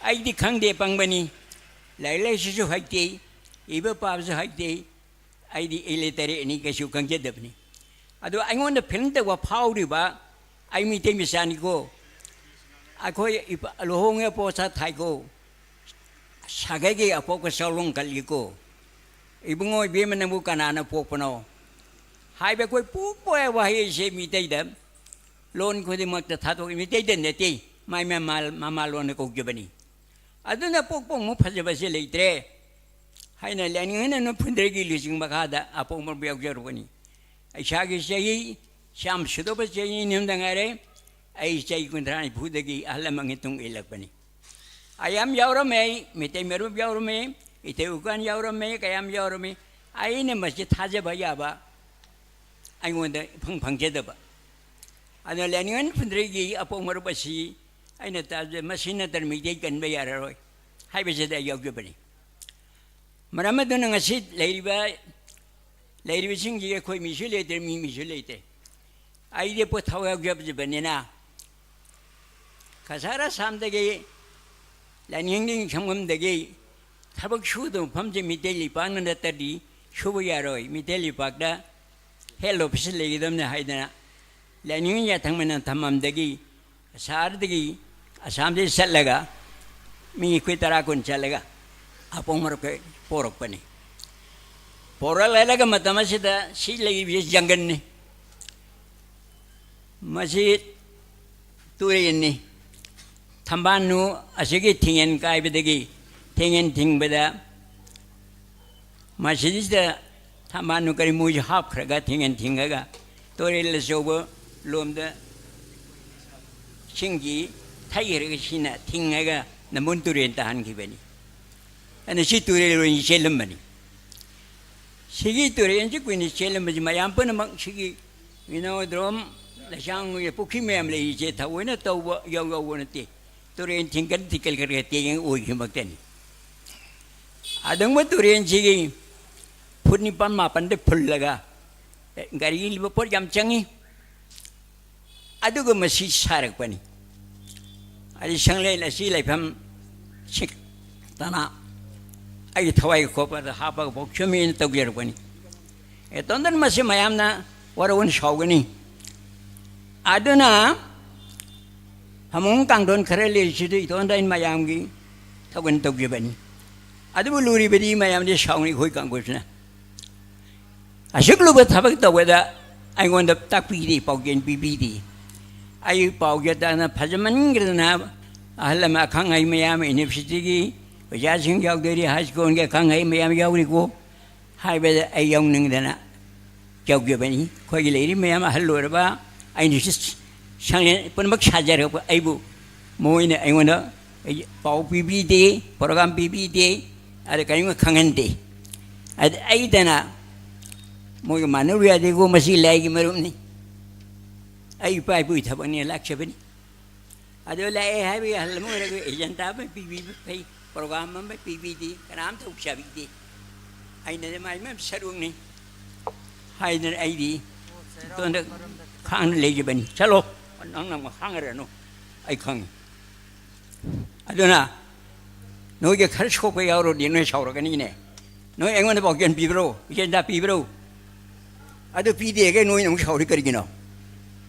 ꯑꯩꯗꯤ ꯈꯪꯗꯦ, ꯄꯪꯕꯅꯤ꯫ ꯂꯥꯏꯔꯤꯛ ꯂꯥꯏꯁꯨꯁꯨ ꯍꯩꯇꯦ, ꯏꯕ ꯄꯥꯕꯁꯨ ꯍꯩꯇꯦ꯫ ꯑꯩꯗꯤ ꯏꯂꯤꯇꯔꯦꯠꯅꯤ, ꯀꯩꯁꯨ ꯈꯪꯖꯗꯕꯅꯤ꯫ ꯑꯗꯣ ꯑꯩꯉꯣꯟꯗ ꯐꯤꯂꯝ ꯇꯧꯕ ꯐꯥꯎꯔꯤꯕ ꯑꯩ ꯃꯤꯇꯩ ꯃꯆꯥꯅꯤꯀꯣ꯫ ꯑꯩꯈꯣꯏ ꯏꯄꯥ-, ꯂꯨꯍꯣꯡꯉꯦ ꯄꯣꯠꯁꯥ ꯊꯥꯏꯀꯣ꯫ ꯁꯥꯒꯩꯒꯤ ꯑꯄꯣꯛꯄ ꯆꯥꯎꯂꯣꯡ ꯀꯜꯂꯤꯀꯣ꯫ ꯏꯕꯨꯡꯉꯣ ꯏꯕꯦꯝꯃ ꯅꯪꯕꯨ ꯀꯅꯥꯅ ꯄꯣꯛꯄꯅꯣ? ꯍꯥꯏꯕ ꯑꯩꯈꯣꯏ ꯄꯣꯛꯄ ꯍꯥꯏꯕ ꯋꯥꯍꯩ ꯑꯁꯦ ꯃꯤꯇꯩꯗ ꯂꯣꯟ ꯈꯨꯗꯤꯡꯃꯛꯇ ꯊꯥꯗꯣꯛꯏ, ꯃꯤꯇꯩꯗ ꯅꯠꯇꯦ, ꯃꯥꯏ ꯃꯃꯥ, ꯃꯃꯥ ꯂꯣꯟꯅ ꯀꯧꯖꯕꯅꯤ꯫ ꯑꯗꯨꯅ ꯄꯣꯛ ꯄꯣꯛꯃꯨꯛ ꯐꯖꯕꯁꯦ ꯂꯩꯇ꯭ꯔꯦ ꯍꯥꯏꯅ ꯂꯥꯏꯅꯤꯡꯍꯟꯅ ꯐꯨꯟꯗ꯭ꯔꯩꯒꯤ ꯂꯨꯆꯤꯡ ꯃꯈꯥꯗ ꯑꯄꯣꯛ ꯃꯔꯛ ꯌꯥꯎꯖꯔꯨꯕꯅꯤ꯫ ꯏꯁꯥꯒꯤ ꯆꯍꯤ ꯌꯥꯝ ꯁꯨꯗꯧꯕ ꯆꯍꯤ ꯑꯅꯤ ꯑꯍꯨꯝꯗ ꯉꯥꯏꯔꯦ꯫ ꯑꯩ ꯆꯍꯤ ꯀꯨꯟꯊ꯭ꯔꯥ ꯅꯤꯐꯨꯗꯒꯤ ꯑꯍꯜ ꯂꯃꯟꯒꯤ ꯇꯨꯡ ꯏꯜꯂꯛꯄꯅꯤ꯫ ꯑꯌꯥꯝ ꯌꯥꯎꯔꯝꯃꯦ, ꯑꯩ ꯃꯤꯇꯩ ꯃꯔꯨꯞ ꯌꯥꯎꯔꯝꯃꯦ, ꯏꯇꯩ ꯎꯀꯥꯟ ꯌꯥꯎꯔꯝꯃꯦ, ꯀꯌꯥꯝ ꯌꯥꯎꯔꯝꯃꯤ꯫ ꯑꯩꯅ ꯃꯁꯤ ꯊꯥꯖꯕ ꯌꯥꯕ ꯑꯩꯉꯣꯟꯗ ꯏꯐꯪ ꯐꯪꯖꯗꯕ꯫ ꯑꯗꯨꯅ ꯂꯥꯏꯅꯤꯡꯍꯟ ꯐꯨꯟꯗ꯭ꯔꯩꯒꯤ ꯑꯄꯣꯛ ꯃꯔꯨꯞ ꯑꯁꯤ ꯑꯩꯅ ꯇꯥꯖ-, ꯃꯁꯤ ꯅꯠꯇꯅ ꯃꯤꯇꯩ ꯀꯟꯕ ꯌꯥꯔꯔꯣꯏ ꯍꯥꯏꯕꯁꯤꯗ ꯑꯩ ꯌꯥꯎꯖꯕꯅꯤ꯫ ꯃꯔꯝ ꯑꯗꯨꯅ ꯉꯁꯤ ꯂꯩꯔꯤꯕ, ꯂꯩꯔꯤꯕꯁꯤꯡꯁꯤ ꯑꯩꯈꯣꯏ ꯃꯤꯁꯨ ꯂꯩꯇ꯭ꯔꯦ, ꯃꯤ ꯃꯤꯁꯨ ꯂꯩꯇ꯭ꯔꯦ꯫ ꯑꯩꯗꯤ ꯄꯣꯠ ꯊꯋꯥꯏ ꯌꯥꯎꯖꯕꯅꯤꯅ ꯀꯁꯥꯔ ꯑꯁꯥꯝꯗꯒꯤ, ꯂꯥꯏꯅꯤꯡꯊꯧ ꯁꯪꯒꯝꯗꯒꯤ ꯊꯕꯛ ꯁꯨꯗꯕ ꯃꯐꯝꯁꯦ ꯃꯤꯇꯩ ꯂꯩꯄꯥꯛꯅ ꯅꯠꯇ꯭ꯔꯗꯤ ꯁꯨꯕ ꯌꯥꯔꯣꯏ꯫ ꯃꯤꯇꯩ ꯂꯩꯄꯥꯛꯇ ꯍꯦꯗ ꯑꯣꯐꯤꯁ ꯂꯩꯒꯗꯕꯅꯤ ꯍꯥꯏꯗꯅ ꯂꯥꯏꯅꯤꯡ ꯌꯥꯊꯪ ꯃꯅꯥ ꯊꯝꯃꯝꯗꯒꯤ ꯀꯁꯥꯔꯗꯒꯤ ꯑꯁꯥꯝꯗꯒꯤ ꯆꯠꯂꯒ ꯃꯤ ꯑꯩꯈꯣꯏ ꯇꯔꯥ ꯀꯨꯟ ꯆꯠꯂꯒ ꯑꯄꯣꯛ ꯃꯔꯛꯇ ꯄꯣꯔꯛꯄꯅꯤ꯫ ꯄꯣꯔꯛꯂꯒ ꯃꯇꯝ ꯑꯁꯤꯗ ꯁꯤ ꯂꯩꯔꯤꯕꯁꯤ ꯖꯪꯒꯜꯅꯤ꯫ ꯃꯁꯤ ꯇꯨꯔꯦꯟꯅꯤ꯫ ꯊꯝꯕꯥꯜꯅꯨ ꯑꯁꯤꯒꯤ ꯊꯤꯡꯉꯦꯟ ꯀꯥꯏꯕꯗꯒꯤ ꯊꯤꯡꯉꯦꯟ ꯊꯤꯡꯕꯗ ꯃꯁꯤꯗꯩꯁꯤꯗ ꯊꯝꯕꯥꯜꯅꯨ ꯀꯔꯤ ꯃꯣꯏꯁꯨ ꯍꯥꯞꯈ꯭ꯔꯒ ꯊꯤꯡꯉꯦꯟ ꯊꯤꯡꯉꯒ ꯇꯨꯔꯦꯜ ꯑꯆꯧꯕ ꯂꯣꯝꯗ ꯏꯁꯤꯡꯒꯤ ꯊꯩꯈ꯭ꯔꯒ ꯁꯤꯅ ꯊꯤꯡꯉꯒ ꯅꯝꯕꯨꯜ ꯇꯨꯔꯦꯜ ꯇꯥꯍꯟꯈꯤꯕꯅꯤ꯫ ꯑꯗꯨꯅ ꯁꯤ ꯇꯨꯔꯦꯜ ꯑꯣꯏꯅ ꯆꯦꯜꯂꯝꯕꯅꯤ꯫ ꯁꯤꯒꯤ ꯇꯨꯔꯦꯜꯁꯤ ꯀꯨꯏꯅ ꯆꯦꯜꯂꯝꯕꯁꯤ ꯃꯌꯥꯝ ꯄꯨꯝꯅꯃꯛ ꯁꯤꯒꯤ ꯏꯅꯣꯗ꯭ꯔꯣꯝ ꯂꯩꯁꯥꯡ ꯄꯨꯈ꯭ꯔꯤ ꯃꯌꯥꯝ ꯂꯩꯔꯤꯁꯦ ꯊꯑꯣꯏꯅ ꯇꯧꯕ ꯌꯥꯎ ꯌꯥꯎꯕ ꯅꯠꯇꯦ꯫ ꯇꯨꯔꯦꯟ ꯊꯤꯡꯀꯠ ꯊꯤꯡꯀꯠ ꯈꯔ ꯈꯔ ꯇꯦꯡ ꯑꯣꯏꯈꯤꯕꯃꯛꯇꯅꯤ꯫ ꯑꯗꯨꯒꯨꯝꯕ ꯇꯨꯔꯦꯟꯁꯤꯒꯤ ꯐꯨꯠ ꯅꯤꯄꯥꯜ ꯃꯥꯄꯜꯗ ꯐꯨꯜꯂꯒ ꯒꯥꯔꯤ ꯂꯨꯄꯥ ꯄꯣꯠ ꯌꯥꯝ ꯆꯪꯉꯤ꯫ ꯑꯗꯨꯒ ꯃꯁꯤ ꯁꯥꯔꯛꯄꯅꯤ꯫ ꯑꯩ ꯁꯪꯂꯦꯟ ꯑꯁꯤ ꯂꯩꯐꯝ ꯁꯤꯛꯇꯅ ꯑꯩꯒꯤ ꯊꯋꯥꯏ ꯈꯣꯞꯄꯗ ꯍꯥꯞꯄꯒ ꯄꯣꯛꯆꯃꯤꯅ ꯇꯧꯖꯔꯛꯄꯅꯤ꯫ ꯏꯇꯣꯝꯇꯅ ꯃꯁꯤ ꯃꯌꯥꯝꯅ ꯋꯥꯔꯧꯅ ꯁꯥꯎꯒꯅꯤ꯫ ꯑꯗꯨꯅ ꯐꯃꯨꯡ ꯀꯥꯡꯊꯣꯟ ꯈꯔ ꯂꯩꯔꯤꯁꯤꯗ ꯏꯇꯣꯝꯇ ꯑꯩꯅ ꯃꯌꯥꯝꯒꯤ ꯊꯧꯒꯟ ꯇꯧꯖꯕꯅꯤ꯫ ꯑꯗꯨꯕꯨ ꯂꯨꯔꯤꯕꯗꯤ ꯃꯌꯥꯝꯗꯤ ꯁꯥꯎꯅꯤ ꯑꯩꯈꯣꯏ ꯀꯥꯡꯕꯨꯁꯤꯅ꯫ ꯑꯁꯨꯛ ꯂꯨꯕ ꯊꯕꯛ ꯇꯧꯕꯗ ꯑꯩꯉꯣꯟꯗ ꯇꯥꯛꯄꯤꯗꯦ, ꯄꯥꯎꯖꯦꯜ ꯄꯤꯕꯤꯗꯦ꯫ ꯑꯩ ꯄꯥꯎꯖꯦꯜ ꯇꯥꯅ ꯐꯖꯃꯟꯈ꯭ꯔꯗꯅ ꯑꯍꯜ ꯑꯃ ꯑꯈꯪ ꯑꯍꯩ ꯃꯌꯥꯝ, ꯌꯨꯅꯤꯚꯔꯁꯤꯇꯤꯒꯤ ꯑꯣꯖꯥꯁꯤꯡ ꯌꯥꯎꯗꯣꯔꯤ, ꯍꯥꯏ ꯁ꯭ꯀꯨꯜꯒꯤ ꯑꯈꯪ ꯑꯍꯩ ꯃꯌꯥꯝ ꯌꯥꯎꯔꯤꯀꯣ ꯍꯥꯏꯕꯗ ꯑꯩ ꯌꯥꯎꯅꯤꯡꯗꯅ ꯌꯥꯎꯖꯕꯅꯤ꯫ ꯑꯩꯈꯣꯏꯒꯤ ꯂꯩꯔꯤꯕ ꯃꯌꯥꯝ ꯑꯍꯜ ꯑꯣꯏꯔꯕ, ꯑꯩꯅꯁꯨ ꯁꯪꯂꯦꯟ ꯄꯨꯝꯅꯃꯛ ꯁꯥꯖꯔꯛꯄ ꯑꯩꯕꯨ ꯃꯣꯏꯅ ꯑꯩꯉꯣꯟꯗ ꯄꯥꯎ ꯄꯤꯕꯤꯗꯦ, ꯄ꯭ꯔꯣꯒ꯭ꯔꯥꯝ ꯄꯤꯕꯤꯗꯦ, ꯑꯗ ꯀꯔꯤꯒꯨꯝꯕ ꯈꯪꯍꯟꯗꯦ꯫ ꯑꯗ ꯑꯩꯗꯅ ꯃꯣꯏꯒ ꯃꯥꯟꯅꯔꯨ ꯌꯥꯗꯦꯀꯣ, ꯃꯁꯤ ꯂꯥꯏꯒꯤ ꯃꯔꯨꯞꯅꯤ, ꯑꯩ ꯏꯄꯥ ꯏꯄꯨꯒꯤ ꯊꯕꯛꯅꯤ ꯂꯥꯛꯆꯕꯅꯤ꯫ ꯑꯗꯣ ꯂꯥꯛꯑꯦ ꯍꯥꯏꯕꯒꯤ ꯑꯍꯜ ꯑꯃ ꯑꯣꯏꯔꯒ ꯑꯦꯖꯦꯟꯗꯥ ꯑꯃ ꯄꯤꯕꯤꯕ ꯐꯩ, ꯄ꯭ꯔꯣꯒ꯭ꯔꯥꯝ ꯑꯃ ꯄꯤꯕꯤꯗꯦ, ꯀꯅꯥꯝꯇ ꯎꯛꯆꯕꯤꯗꯦ꯫ ꯑꯩꯅꯗꯤ ꯃꯥꯏ ꯃꯌꯥꯝ ꯁꯔꯨꯛꯅꯤ ꯍꯥꯏꯗꯅ ꯑꯩꯗꯤ ꯏꯇꯣꯟꯗ ꯈꯥꯡꯅ ꯂꯩꯖꯕꯅꯤ꯫ ꯆꯠꯂꯣ, ꯅꯪꯅ ꯑꯃꯨꯛ ꯈꯥꯡꯉꯔꯅꯨ, ꯑꯩ ꯈꯪꯉꯤ꯫ ꯑꯗꯨꯅ ꯅꯣꯏꯒꯤ ꯈꯔ ꯁꯣꯛꯄ ꯌꯥꯎꯔꯗꯤ ꯅꯣꯏ ꯁꯥꯎꯔꯛꯀꯅꯤꯅꯦ꯫ ꯅꯣꯏ ꯑꯩꯉꯣꯟꯗ ꯄꯥꯎꯖꯦꯜ ꯄꯤꯕ꯭ꯔꯣ? ꯑꯦꯖꯦꯟꯗꯥ ꯄꯤꯕ꯭ꯔꯣ? ꯑꯗꯨ ꯄꯤꯗꯦꯒꯦ ꯅꯣꯏꯅ ꯑꯃꯨꯛ ꯁꯥꯎꯔꯤ ꯀꯔꯤꯒꯤꯅꯣ?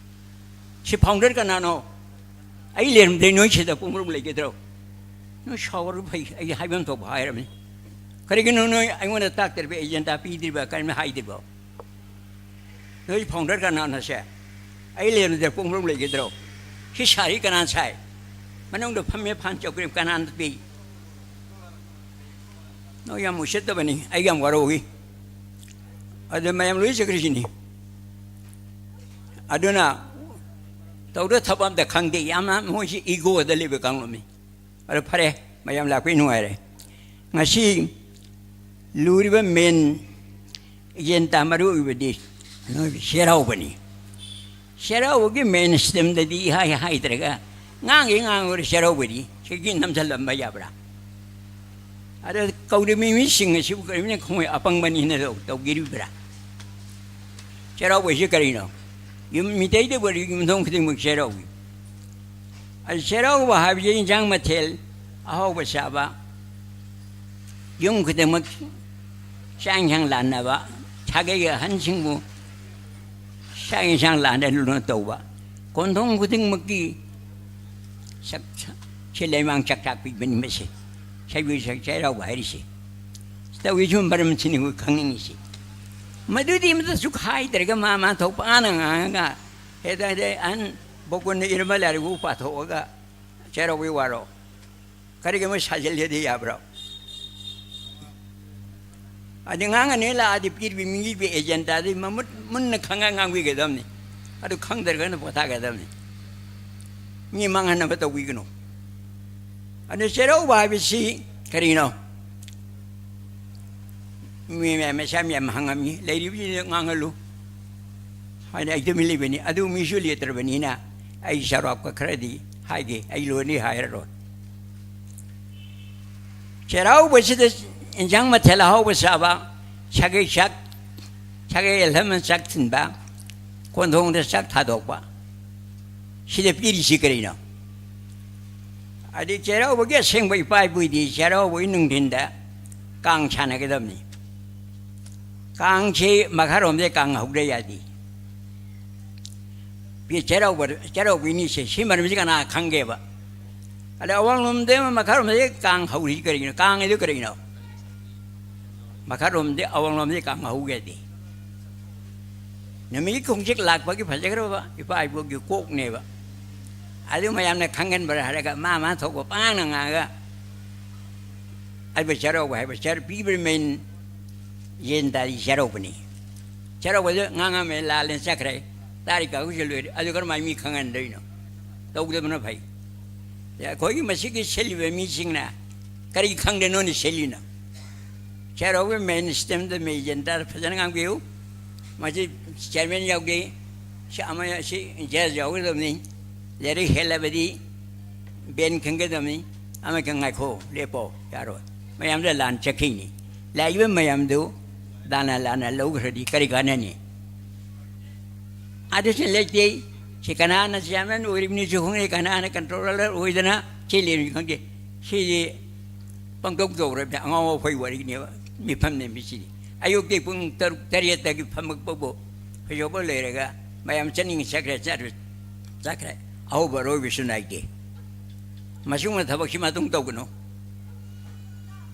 ꯁꯤ ꯐꯥꯎꯟꯗꯔ ꯀꯅꯥꯅꯣ? ꯑꯩ ꯂꯩꯔꯝꯗꯦ ꯅꯣꯏ ꯁꯤꯗ ꯄꯨꯡ ꯃꯔꯨꯝ ꯂꯩꯒꯗ꯭ꯔꯣ? ꯅꯣꯏ ꯁꯥꯎꯔ ꯐꯩ, ꯑꯩ ꯍꯥꯏꯐꯝ ꯊꯣꯛꯄ ꯍꯥꯏꯔꯕꯅꯤ꯫ ꯀꯔꯤꯒꯤꯅꯣ ꯅꯣꯏ ꯑꯩꯉꯣꯟꯗ ꯇꯥꯛꯇ꯭ꯔꯤꯕ, ꯑꯦꯖꯦꯟꯗꯥ ꯄꯤꯗ꯭ꯔꯤꯕ, ꯀꯔꯤꯝ ꯍꯥꯏꯗ꯭ꯔꯤꯕꯣ? ꯅꯣꯏ ꯐꯥꯎꯟꯗꯔ ꯀꯅꯥꯅꯣ ꯁꯦ? ꯑꯩ ꯂꯩꯔꯝꯗꯦ ꯄꯨꯡ ꯃꯔꯨꯝ ꯂꯩꯒꯗ꯭ꯔꯣ? ꯁꯤ ꯁꯥꯔꯤ ꯀꯅꯥꯅ ꯁꯥꯏ? ꯃꯅꯨꯡꯗ ꯐꯝꯃꯦ ꯐꯥꯟ ꯆꯧꯀ꯭ꯔꯤ ꯀꯅꯥꯅ ꯄꯤ? ꯅꯣꯏ ꯌꯥꯝ ꯎꯁꯤꯠꯇꯕꯅꯤ, ꯑꯩ ꯌꯥꯝ ꯋꯥꯔꯧꯏ꯫ ꯑꯗꯨ ꯃꯌꯥꯝ ꯂꯣꯏ ꯆꯠꯈ꯭ꯔꯤꯁꯤꯅꯤ꯫ ꯑꯗꯨꯅ ꯇꯧꯗ ꯊꯕꯛ ꯑꯝꯇ ꯈꯪꯗꯦ, ꯌꯥꯝꯅ ꯃꯣꯏꯁꯤ ꯏꯒꯣꯗ ꯂꯩꯕ ꯀꯥꯡꯂꯨꯞꯅꯤ꯫ ꯑꯗꯨ ꯐꯔꯦ, ꯃꯌꯥꯝ ꯂꯥꯛꯄꯩ ꯅꯨꯡꯉꯥꯏꯔꯦ꯫ ꯉꯁꯤ ꯂꯨꯔꯤꯕ ꯃꯦꯟ ꯑꯦꯖꯦꯟꯗꯥ ꯃꯔꯨ ꯑꯣꯏꯕꯗꯤ ꯅꯣꯏꯒꯤ ꯆꯩꯔꯥꯎꯕꯅꯤ꯫ ꯆꯩꯔꯥꯎꯕꯒꯤ ꯃꯦꯟ ꯁ꯭ꯇ꯭ꯔꯤꯝꯗꯗꯤ ꯏꯍꯥꯏ ꯍꯥꯏꯗ꯭ꯔꯒ ꯉꯥꯡꯒꯦ ꯉꯥꯡꯉꯨꯔꯦ ꯆꯩꯔꯥꯎꯕꯗꯤ꯫ ꯁꯤꯒꯤ ꯅꯝꯁꯤꯜꯂꯝꯕ ꯌꯥꯕ꯭ꯔꯥ? ꯑꯗ ꯀꯧꯔꯤꯕ ꯃꯤꯁꯤꯡ ꯑꯁꯤꯕꯨ ꯀꯔꯤꯒꯨꯝꯕ ꯈꯣꯡꯉꯣꯏ ꯑꯄꯪꯕꯅꯤꯅ ꯇꯧ-, ꯇꯧꯕꯤꯔꯤꯕ꯭ꯔꯥ? ꯆꯩꯔꯥꯎꯕꯁꯤ ꯀꯔꯤꯅꯣ? ꯌꯨꯝ, ꯃꯤꯇꯩꯗ ꯑꯣꯏꯔꯗꯤ ꯌꯨꯝꯊꯣꯡ ꯈꯨꯗꯤꯡꯃꯛ ꯆꯩꯔꯥꯎꯏ꯫ ꯑꯗ ꯆꯩꯔꯥꯎꯕ ꯍꯥꯏꯕꯁꯤ ꯏꯟꯁꯥꯡ ꯃꯊꯦꯜ ꯑꯍꯥꯎꯕ ꯆꯥꯕ, ꯌꯨꯝ ꯈꯨꯗꯤꯡꯃꯛ ꯆꯥꯛ ꯏꯟꯁꯥꯡ ꯂꯥꯟꯅꯕ, ꯁꯥꯒꯩꯒꯤ ꯑꯍꯟꯁꯤꯡꯕꯨ ꯆꯥꯛ ꯏꯟꯁꯥꯡ ꯂꯥꯟꯅ ꯂꯨꯅ ꯇꯧꯕ, ꯀꯣꯟꯊꯣꯡ ꯈꯨꯗꯤꯡꯃꯛꯀꯤ ꯆꯥꯛ-, ꯁꯤ ꯂꯩꯃꯥꯡ ꯆꯥꯛ ꯆꯥꯛ ꯄꯤꯕꯅꯤ ꯃꯁꯤ꯫ ꯁꯖꯤꯕꯨ ꯆꯩꯔꯥꯎꯕ ꯍꯥꯏꯔꯤꯁꯦ꯫ ꯇꯧꯔꯤꯁꯨ ꯃꯔꯝꯁꯤꯅꯤ ꯑꯩꯈꯣꯏ ꯈꯪꯅꯤꯡꯉꯤꯁꯤ꯫ ꯃꯗꯨꯗꯤ ꯑꯃꯠꯇꯁꯨ ꯈꯥꯏꯗ꯭ꯔꯒ ꯃꯥ ꯃꯥ ꯊꯣꯛꯄ ꯉꯥꯡꯅ ꯉꯥꯡꯉꯒ ꯍꯦꯛꯇ ꯍꯦꯛꯇ ꯑꯍꯟ ꯕꯣꯀꯨꯟꯅ ꯏꯔꯝꯕ ꯂꯥꯏꯔꯤꯛꯄꯨ ꯄꯥꯊꯣꯛꯑꯒ ꯆꯩꯔꯥꯎꯕꯒꯤ ꯋꯥꯔꯣ? ꯀꯔꯤꯒꯤ ꯑꯃꯨꯛ ꯁꯥꯖꯤꯜꯂꯦꯗꯤ ꯌꯥꯕ꯭ꯔꯣ? ꯑꯗꯤ ꯉꯥꯡꯉꯅꯤ ꯂꯥꯛꯑꯗꯤ ꯄꯤꯔꯤꯕ ꯃꯤꯒꯤ ꯑꯦꯖꯦꯟꯗꯥꯗꯤ ꯃꯃꯨꯠ ꯃꯨꯟꯅ ꯈꯪꯉ ꯉꯥꯡꯕꯤꯒꯗꯕꯅꯤ꯫ ꯑꯗꯨ ꯈꯪꯗ꯭ꯔꯒꯅ ꯄꯣꯊꯥꯒꯗꯕꯅꯤ꯫ ꯃꯤ ꯃꯥꯡꯍꯟꯅꯕ ꯇꯧꯕꯤꯒꯅꯨ꯫ ꯑꯗꯨ ꯆꯩꯔꯥꯎꯕ ꯍꯥꯏꯕꯁꯤ ꯀꯔꯤꯅꯣ? ꯃꯤ ꯃꯌꯥꯝ, ꯃꯆꯥ ꯃꯌꯥꯝ ꯍꯪꯉꯝꯃꯤ, ꯂꯩꯔꯤꯕꯁꯤꯡꯗ ꯉꯥꯡꯍꯜꯂꯨ ꯍꯥꯏꯅ ꯑꯩ ꯇꯨꯃꯤꯟ ꯂꯩꯕꯅꯤ꯫ ꯑꯗꯨ ꯃꯤꯁꯨ ꯂꯩꯇ꯭ꯔꯕꯅꯤꯅ ꯑꯩ ꯆꯥꯎꯔꯥꯛꯄ ꯈꯔꯗꯤ ꯍꯥꯏꯒꯦ, ꯑꯩ ꯂꯣꯏꯅꯗꯤ ꯍꯥꯏꯔꯔꯣꯏ꯫ ꯆꯩꯔꯥꯎꯕꯁꯤꯗ ꯏꯟꯁꯥꯡ ꯃꯊꯦꯜ ꯑꯍꯥꯎꯕ ꯆꯥꯕ, ꯁꯥꯒꯩ ꯆꯥꯛ, ꯁꯥꯒꯩ ꯑꯍꯜ ꯂꯃꯟ ꯆꯥꯛ ꯊꯤꯟꯕ, ꯀꯣꯟꯊꯣꯡꯗ ꯆꯥꯛ ꯊꯥꯗꯣꯛꯄ, ꯁꯤꯗ ꯄꯤꯔꯤꯁꯤ ꯀꯔꯤꯅꯣ? ꯑꯗꯩ ꯆꯩꯔꯥꯎꯕꯒꯤ ꯑꯁꯦꯡꯕ ꯏꯄꯥ ꯏꯄꯨꯗꯤ ꯆꯩꯔꯥꯎꯕꯒꯤ ꯅꯨꯡꯊꯤꯟꯗ ꯀꯥꯡ ꯁꯥꯟꯅꯒꯗꯕꯅꯤ꯫ ꯀꯥꯡꯁꯤ ꯃꯈꯥꯔꯣꯝꯗ ꯀꯥꯡ ꯍꯧꯗ ꯌꯥꯗꯦ꯫ ꯄꯤ-, ꯆꯩꯔꯥꯎꯕ, ꯆꯩꯔꯥꯎꯕꯒꯤꯅꯤꯁꯦ, ꯁꯤ ꯃꯔꯝꯁꯤ ꯀꯅꯥ ꯈꯪꯒꯦꯕ? ꯑꯗ ꯑꯋꯥꯡꯂꯣꯝꯗ ꯃꯈꯥꯔꯣꯝꯗ ꯀꯥꯡ ꯍꯧꯔꯤ ꯀꯔꯤꯒꯤꯅꯣ? ꯀꯥꯡ ꯍꯥꯏꯗꯨ ꯀꯔꯤꯒꯤꯅꯣ? ꯃꯈꯥꯔꯣꯝꯗ, ꯑꯋꯥꯡꯂꯣꯝꯗ ꯀꯥꯡ ꯍꯧꯒꯦꯗꯤ꯫ ꯅꯨꯃꯤꯠ ꯈꯣꯡꯆꯠ ꯂꯥꯛꯄꯒꯤ ꯐꯖꯈ꯭ꯔꯕ ꯏꯄꯥ ꯏꯄꯨꯒꯤ ꯀꯣꯛꯅꯦꯕ꯫ ꯑꯗꯨ ꯃꯌꯥꯝꯅ ꯈꯪꯍꯟꯕ꯭ꯔꯥ ꯍꯥꯏꯔꯒ ꯃꯥ ꯃꯥ ꯊꯣꯛꯄ ꯄꯉꯥꯡꯅ ꯉꯥꯡꯉꯒ ꯍꯥꯏꯕ ꯆꯩꯔꯥꯎꯕ ꯍꯥꯏꯕ ꯆꯩꯔ-, ꯄꯤꯕ ꯃꯦꯟ ꯌꯦꯟ ꯇꯥꯔꯤ ꯆꯩꯔꯥꯎꯕꯅꯤ꯫ ꯆꯩꯔꯥꯎꯕꯗ ꯉꯥꯡꯉꯝꯃꯦ, ꯂꯥꯜꯂꯦ, ꯆꯠꯈ꯭ꯔꯦ, ꯇꯥꯔꯤꯛ ꯀꯥꯡꯁꯨ ꯂꯣꯏꯔꯦ꯫ ꯑꯗꯨ ꯀꯔꯝꯍꯥꯏꯅ ꯃꯤ ꯈꯪꯍꯟꯗꯣꯏꯅꯣ? ꯇꯧꯗꯕꯅ ꯐꯩ꯫ ꯑꯩꯈꯣꯏꯒꯤ ꯃꯁꯤꯒꯤ ꯁꯤꯜꯂꯤꯕ ꯃꯤꯁꯤꯡꯅ ꯀꯔꯤ ꯈꯪꯗꯅꯣꯅꯦ ꯁꯤꯜꯂꯤꯅꯣ? ꯆꯩꯔꯥꯎꯕ ꯃꯦꯟ ꯁ꯭ꯇ꯭ꯔꯤꯝꯗ ꯃꯦ ꯌꯦꯟ ꯇꯥꯔ ꯐꯖꯅ ꯉꯥꯡꯕꯤꯌꯨ꯫ ꯃꯁꯤ ꯆꯤꯌꯔꯃꯦꯟ ꯌꯥꯎꯗꯦ, ꯁꯤ ꯑꯃ, ꯁꯤ ꯖꯖ ꯌꯥꯎꯒꯗꯕꯅꯤ, ꯂꯥꯏꯔꯤꯛ ꯍꯦꯜꯂꯕꯗꯤ ꯕꯦꯟ ꯈꯟꯒꯗꯕꯅꯤ꯫ ꯑꯃ ꯉꯥꯏꯈꯣ, ꯂꯦꯞꯄꯣ, ꯌꯥꯔꯣꯏ꯫ ꯃꯌꯥꯝꯗ ꯂꯥꯟ ꯆꯠꯈꯤꯅꯤ꯫ ꯂꯥꯛꯏꯕ ꯃꯌꯥꯝꯗꯨ ꯂꯥꯟꯅ ꯂꯥꯟꯅ ꯂꯧꯈ꯭ꯔꯗꯤ ꯀꯔꯤ ꯀꯥꯟꯅꯅꯤ? ꯑꯗꯨꯁꯨ ꯂꯩꯇꯦ꯫ ꯁꯤ ꯀꯅꯥꯅ ꯆꯤꯌꯔꯃꯦꯟ ꯑꯣꯏꯔꯤꯕꯅꯤꯁꯨ ꯈꯪꯗꯦ, ꯀꯅꯥꯅ ꯀꯟꯇ꯭ꯔꯣꯂꯔ ꯑꯣꯏꯗꯅ ꯆꯦꯜꯂꯤꯕꯅꯤ ꯈꯪꯗꯦ꯫ ꯁꯤꯗꯤ ꯄꯪꯇꯧ ꯇꯧꯔꯕꯅꯤ, ꯑꯉꯥꯎ ꯑꯐꯩ ꯋꯥꯔꯤꯅꯦꯕ, ꯃꯤꯐꯝꯅꯦ ꯃꯤꯁꯤꯗꯤ꯫ ꯑꯌꯨꯛꯇꯤ ꯄꯨꯡ ꯇꯔꯨꯛ ꯇꯔꯦꯠꯇꯒꯤ ꯐꯝꯃꯛꯄꯕꯨ ꯐꯩꯖꯣꯝꯕ ꯂꯩꯔꯒ ꯃꯌꯥꯝ ꯆꯠꯅꯤꯡ ꯆꯠꯈ꯭ꯔꯦ, ꯆꯠꯈ꯭ꯔꯦ, ꯆꯠꯈ꯭ꯔꯦ꯫ ꯑꯍꯧꯕ ꯑꯔꯣꯏꯕꯁꯨ ꯅꯥꯏꯗꯦ꯫ ꯃꯁꯤꯒꯨꯝꯕ ꯊꯕꯛꯁꯤ ꯃꯇꯨꯡ ꯇꯧꯒꯅꯨ꯫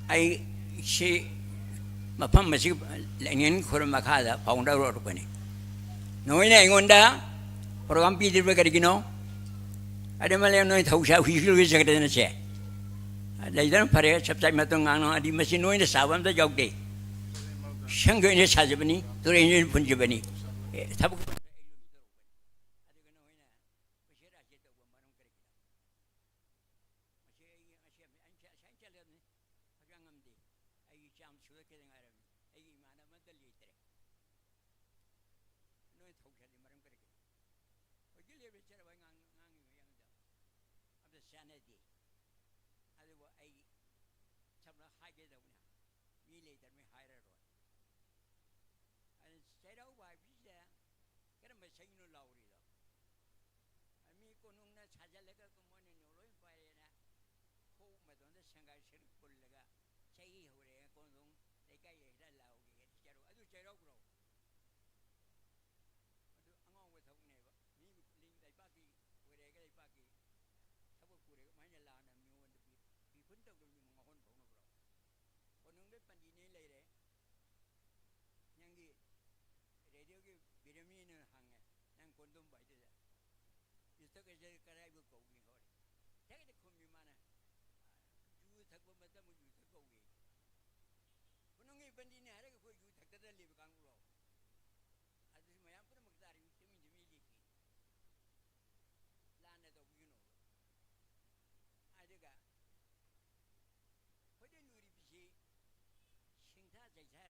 ꯑꯩ ꯁꯤ ꯃꯐꯝ ꯑꯁꯤ ꯂꯥꯏꯅꯤꯡ ꯈꯨꯔꯨꯝ ꯃꯈꯥꯗ ꯐꯥꯎꯟꯗꯔ ꯑꯣꯏꯔꯛꯄꯅꯤ꯫ ꯅꯣꯏꯅ ꯑꯩꯉꯣꯟꯗ ꯄ꯭ꯔꯣꯒ꯭ꯔꯥꯝ ꯄꯤꯗ꯭ꯔꯤꯕ ꯀꯔꯤꯒꯤꯅꯣ? ꯑꯗꯩ ꯃꯂꯦꯝ ꯅꯣꯏ ꯊꯧꯁꯥ ꯍꯨꯏꯁꯨ ꯂꯣꯏ ꯆꯠꯈ꯭ꯔꯦꯗꯅ ꯁꯦ꯫ ꯂꯩꯗꯅ ꯐꯔꯦ, ꯆꯞ ꯆꯥꯏ ꯃꯇꯨꯡ ꯉꯥꯡꯅꯧ꯫ ꯑꯗꯤ ꯃꯁꯤ ꯅꯣꯏꯅ ꯁꯥꯕ ꯑꯝꯇ ꯌꯥꯎꯗꯦ꯫ ꯁꯪꯒꯤ ꯑꯣꯏꯅ ꯁꯥꯖꯕꯅꯤ, ꯇꯨꯔꯦꯟꯒꯤ ꯑꯣꯏꯅ ꯐꯨꯟꯖꯕꯅꯤ꯫ ꯑꯦ, ꯊꯕꯛ ꯑꯗꯨꯒ ꯅꯣꯏꯅ ꯀꯨꯁꯦꯠ ꯔꯥꯁꯦꯠ ꯇꯧꯕ ꯃꯔꯝ ꯀꯔꯤꯒꯤꯅꯣ? ꯃꯁꯤ ꯑꯩ ꯉꯁꯤ ꯑꯩ ꯉꯁꯥꯏ ꯆꯠꯂꯕꯅꯤ꯫ ꯍꯛꯆꯥꯡ ꯉꯝꯗꯦ꯫ ꯑꯩꯒꯤ ꯆꯥꯝ ꯁꯨꯔꯛꯀꯦꯗ ꯉꯥꯏꯔꯕꯅꯤ꯫ ꯑꯩꯒꯤ ꯏꯃꯥꯟꯅꯕ ꯑꯃꯠꯇ ꯂꯩꯇ꯭ꯔꯦ꯫ ꯅꯣꯏ ꯊꯧꯁꯥꯗꯤ ꯃꯔꯝ ꯀꯔꯤꯒꯤꯅꯣ? ꯍꯧꯖꯤꯛ ꯂꯦꯞꯂ ꯆꯠꯂꯕ ꯑꯩ ꯉꯥꯡ-, ꯉꯥꯡꯉꯤꯕ ꯃꯌꯥꯝꯗꯣ ꯑꯝꯇ ꯆꯥꯟꯅꯗꯦ꯫ ꯑꯗꯨꯕꯨ ꯑꯩ ꯁꯝꯂꯞ ꯍꯥꯏꯒꯦ ꯇꯧꯕꯅꯤ꯫ ꯃꯤ ꯂꯩꯇ꯭ꯔꯕꯅꯤ ꯍꯥꯏꯔꯔꯣꯏ꯫ ꯑꯗꯨ ꯆꯩꯔꯥꯎꯕ ꯍꯥꯏꯕꯁꯤꯗ ꯀꯔꯝꯕ ꯆꯍꯤꯅꯣ ꯂꯥꯎꯔꯤꯗꯣ? ꯃꯤ ꯀꯣꯅꯨꯡꯅ ꯁꯥꯖꯜꯂꯒ ꯃꯣꯏꯅ ꯅꯣꯡ ꯂꯣꯏ ꯄꯥꯏꯔꯦꯅ ꯈꯣꯡ ꯃꯇꯣꯟꯗ ꯁꯦꯡꯒꯥꯏ ꯁꯦꯡꯅ ꯄꯨꯜꯂꯒ ꯆꯍꯤ ꯍꯧꯔꯦ ꯀꯣꯅꯨꯡ ꯂꯩꯀꯥꯏ ꯍꯦꯛꯇ ꯂꯥꯎꯔꯤ ꯍꯥꯏꯗꯤ ꯆꯩꯔꯥꯎ-, ꯑꯗꯨ ꯆꯩꯔꯥꯎꯕ꯭ꯔꯣ? ꯑꯗꯨ ꯑꯉꯥꯎꯕ ꯊꯕꯛꯅꯦꯕ꯫ ꯃꯤꯕꯨ ꯂꯤꯡ ꯂꯩꯕꯥꯛꯀꯤ ꯑꯣꯏꯔꯦꯒ ꯂꯩꯕꯥꯛꯀꯤ ꯊꯕꯛ ꯄꯨꯔꯦꯒ ꯀꯃꯥꯏꯅ ꯂꯥꯟꯅ ꯃꯤꯉꯣꯟꯗ ꯄꯤ-, ꯄꯤꯈꯨꯟ ꯇꯧꯗꯕ ꯃꯤ ꯃꯉꯣꯟ ꯐꯥꯎꯅꯕ꯭ꯔꯣ? ꯀꯣꯅꯨꯡꯗ ꯄꯟꯗꯤꯅꯦ ꯂꯩꯔꯦ꯫ ꯅꯪꯒꯤ ꯔꯦꯗꯤꯑꯣꯒꯤ ꯕꯤꯔꯃꯤꯅ ꯍꯪꯉꯦ, "ꯅꯪ ꯀꯣꯟꯗꯣꯝ ꯕꯥꯏꯗꯨꯗ ꯌꯨ ꯊꯛ ꯀꯗꯥꯏꯕꯨ ꯀꯧꯏ?" ꯍꯣꯔꯦ ꯊꯦꯡꯅ ꯈꯨꯝꯃꯤ ꯃꯥꯅ, "ꯌꯨ ꯊꯛꯄ ꯃꯇꯝ ꯌꯨ ꯊꯛ ꯀꯧꯏ꯫ ꯀꯣꯅꯨꯡꯒꯤ ꯄꯟꯗꯤꯅꯤ ꯍꯥꯏꯔꯒ ꯑꯩꯈꯣꯏ ꯌꯨ ꯊꯛꯇꯗ ꯂꯩꯕ ꯀꯥꯡꯕꯨꯔꯣ?" ꯑꯗꯨꯁꯨ ꯃꯌꯥꯝ ꯄꯨꯝꯅꯃꯛ ꯇꯥꯔꯤ ꯇꯨꯃꯤꯟ ꯇꯨꯃꯤꯟ ꯂꯩꯈꯤ꯫ ꯂꯥꯟꯅ ꯇꯧꯕꯤꯒꯅꯨ꯫ ꯑꯗꯨꯒ ꯑꯩꯈꯣꯏꯗ ꯂꯨꯔꯤꯕꯁꯤ ꯁꯤꯡꯊꯥ ꯆꯩꯊꯥ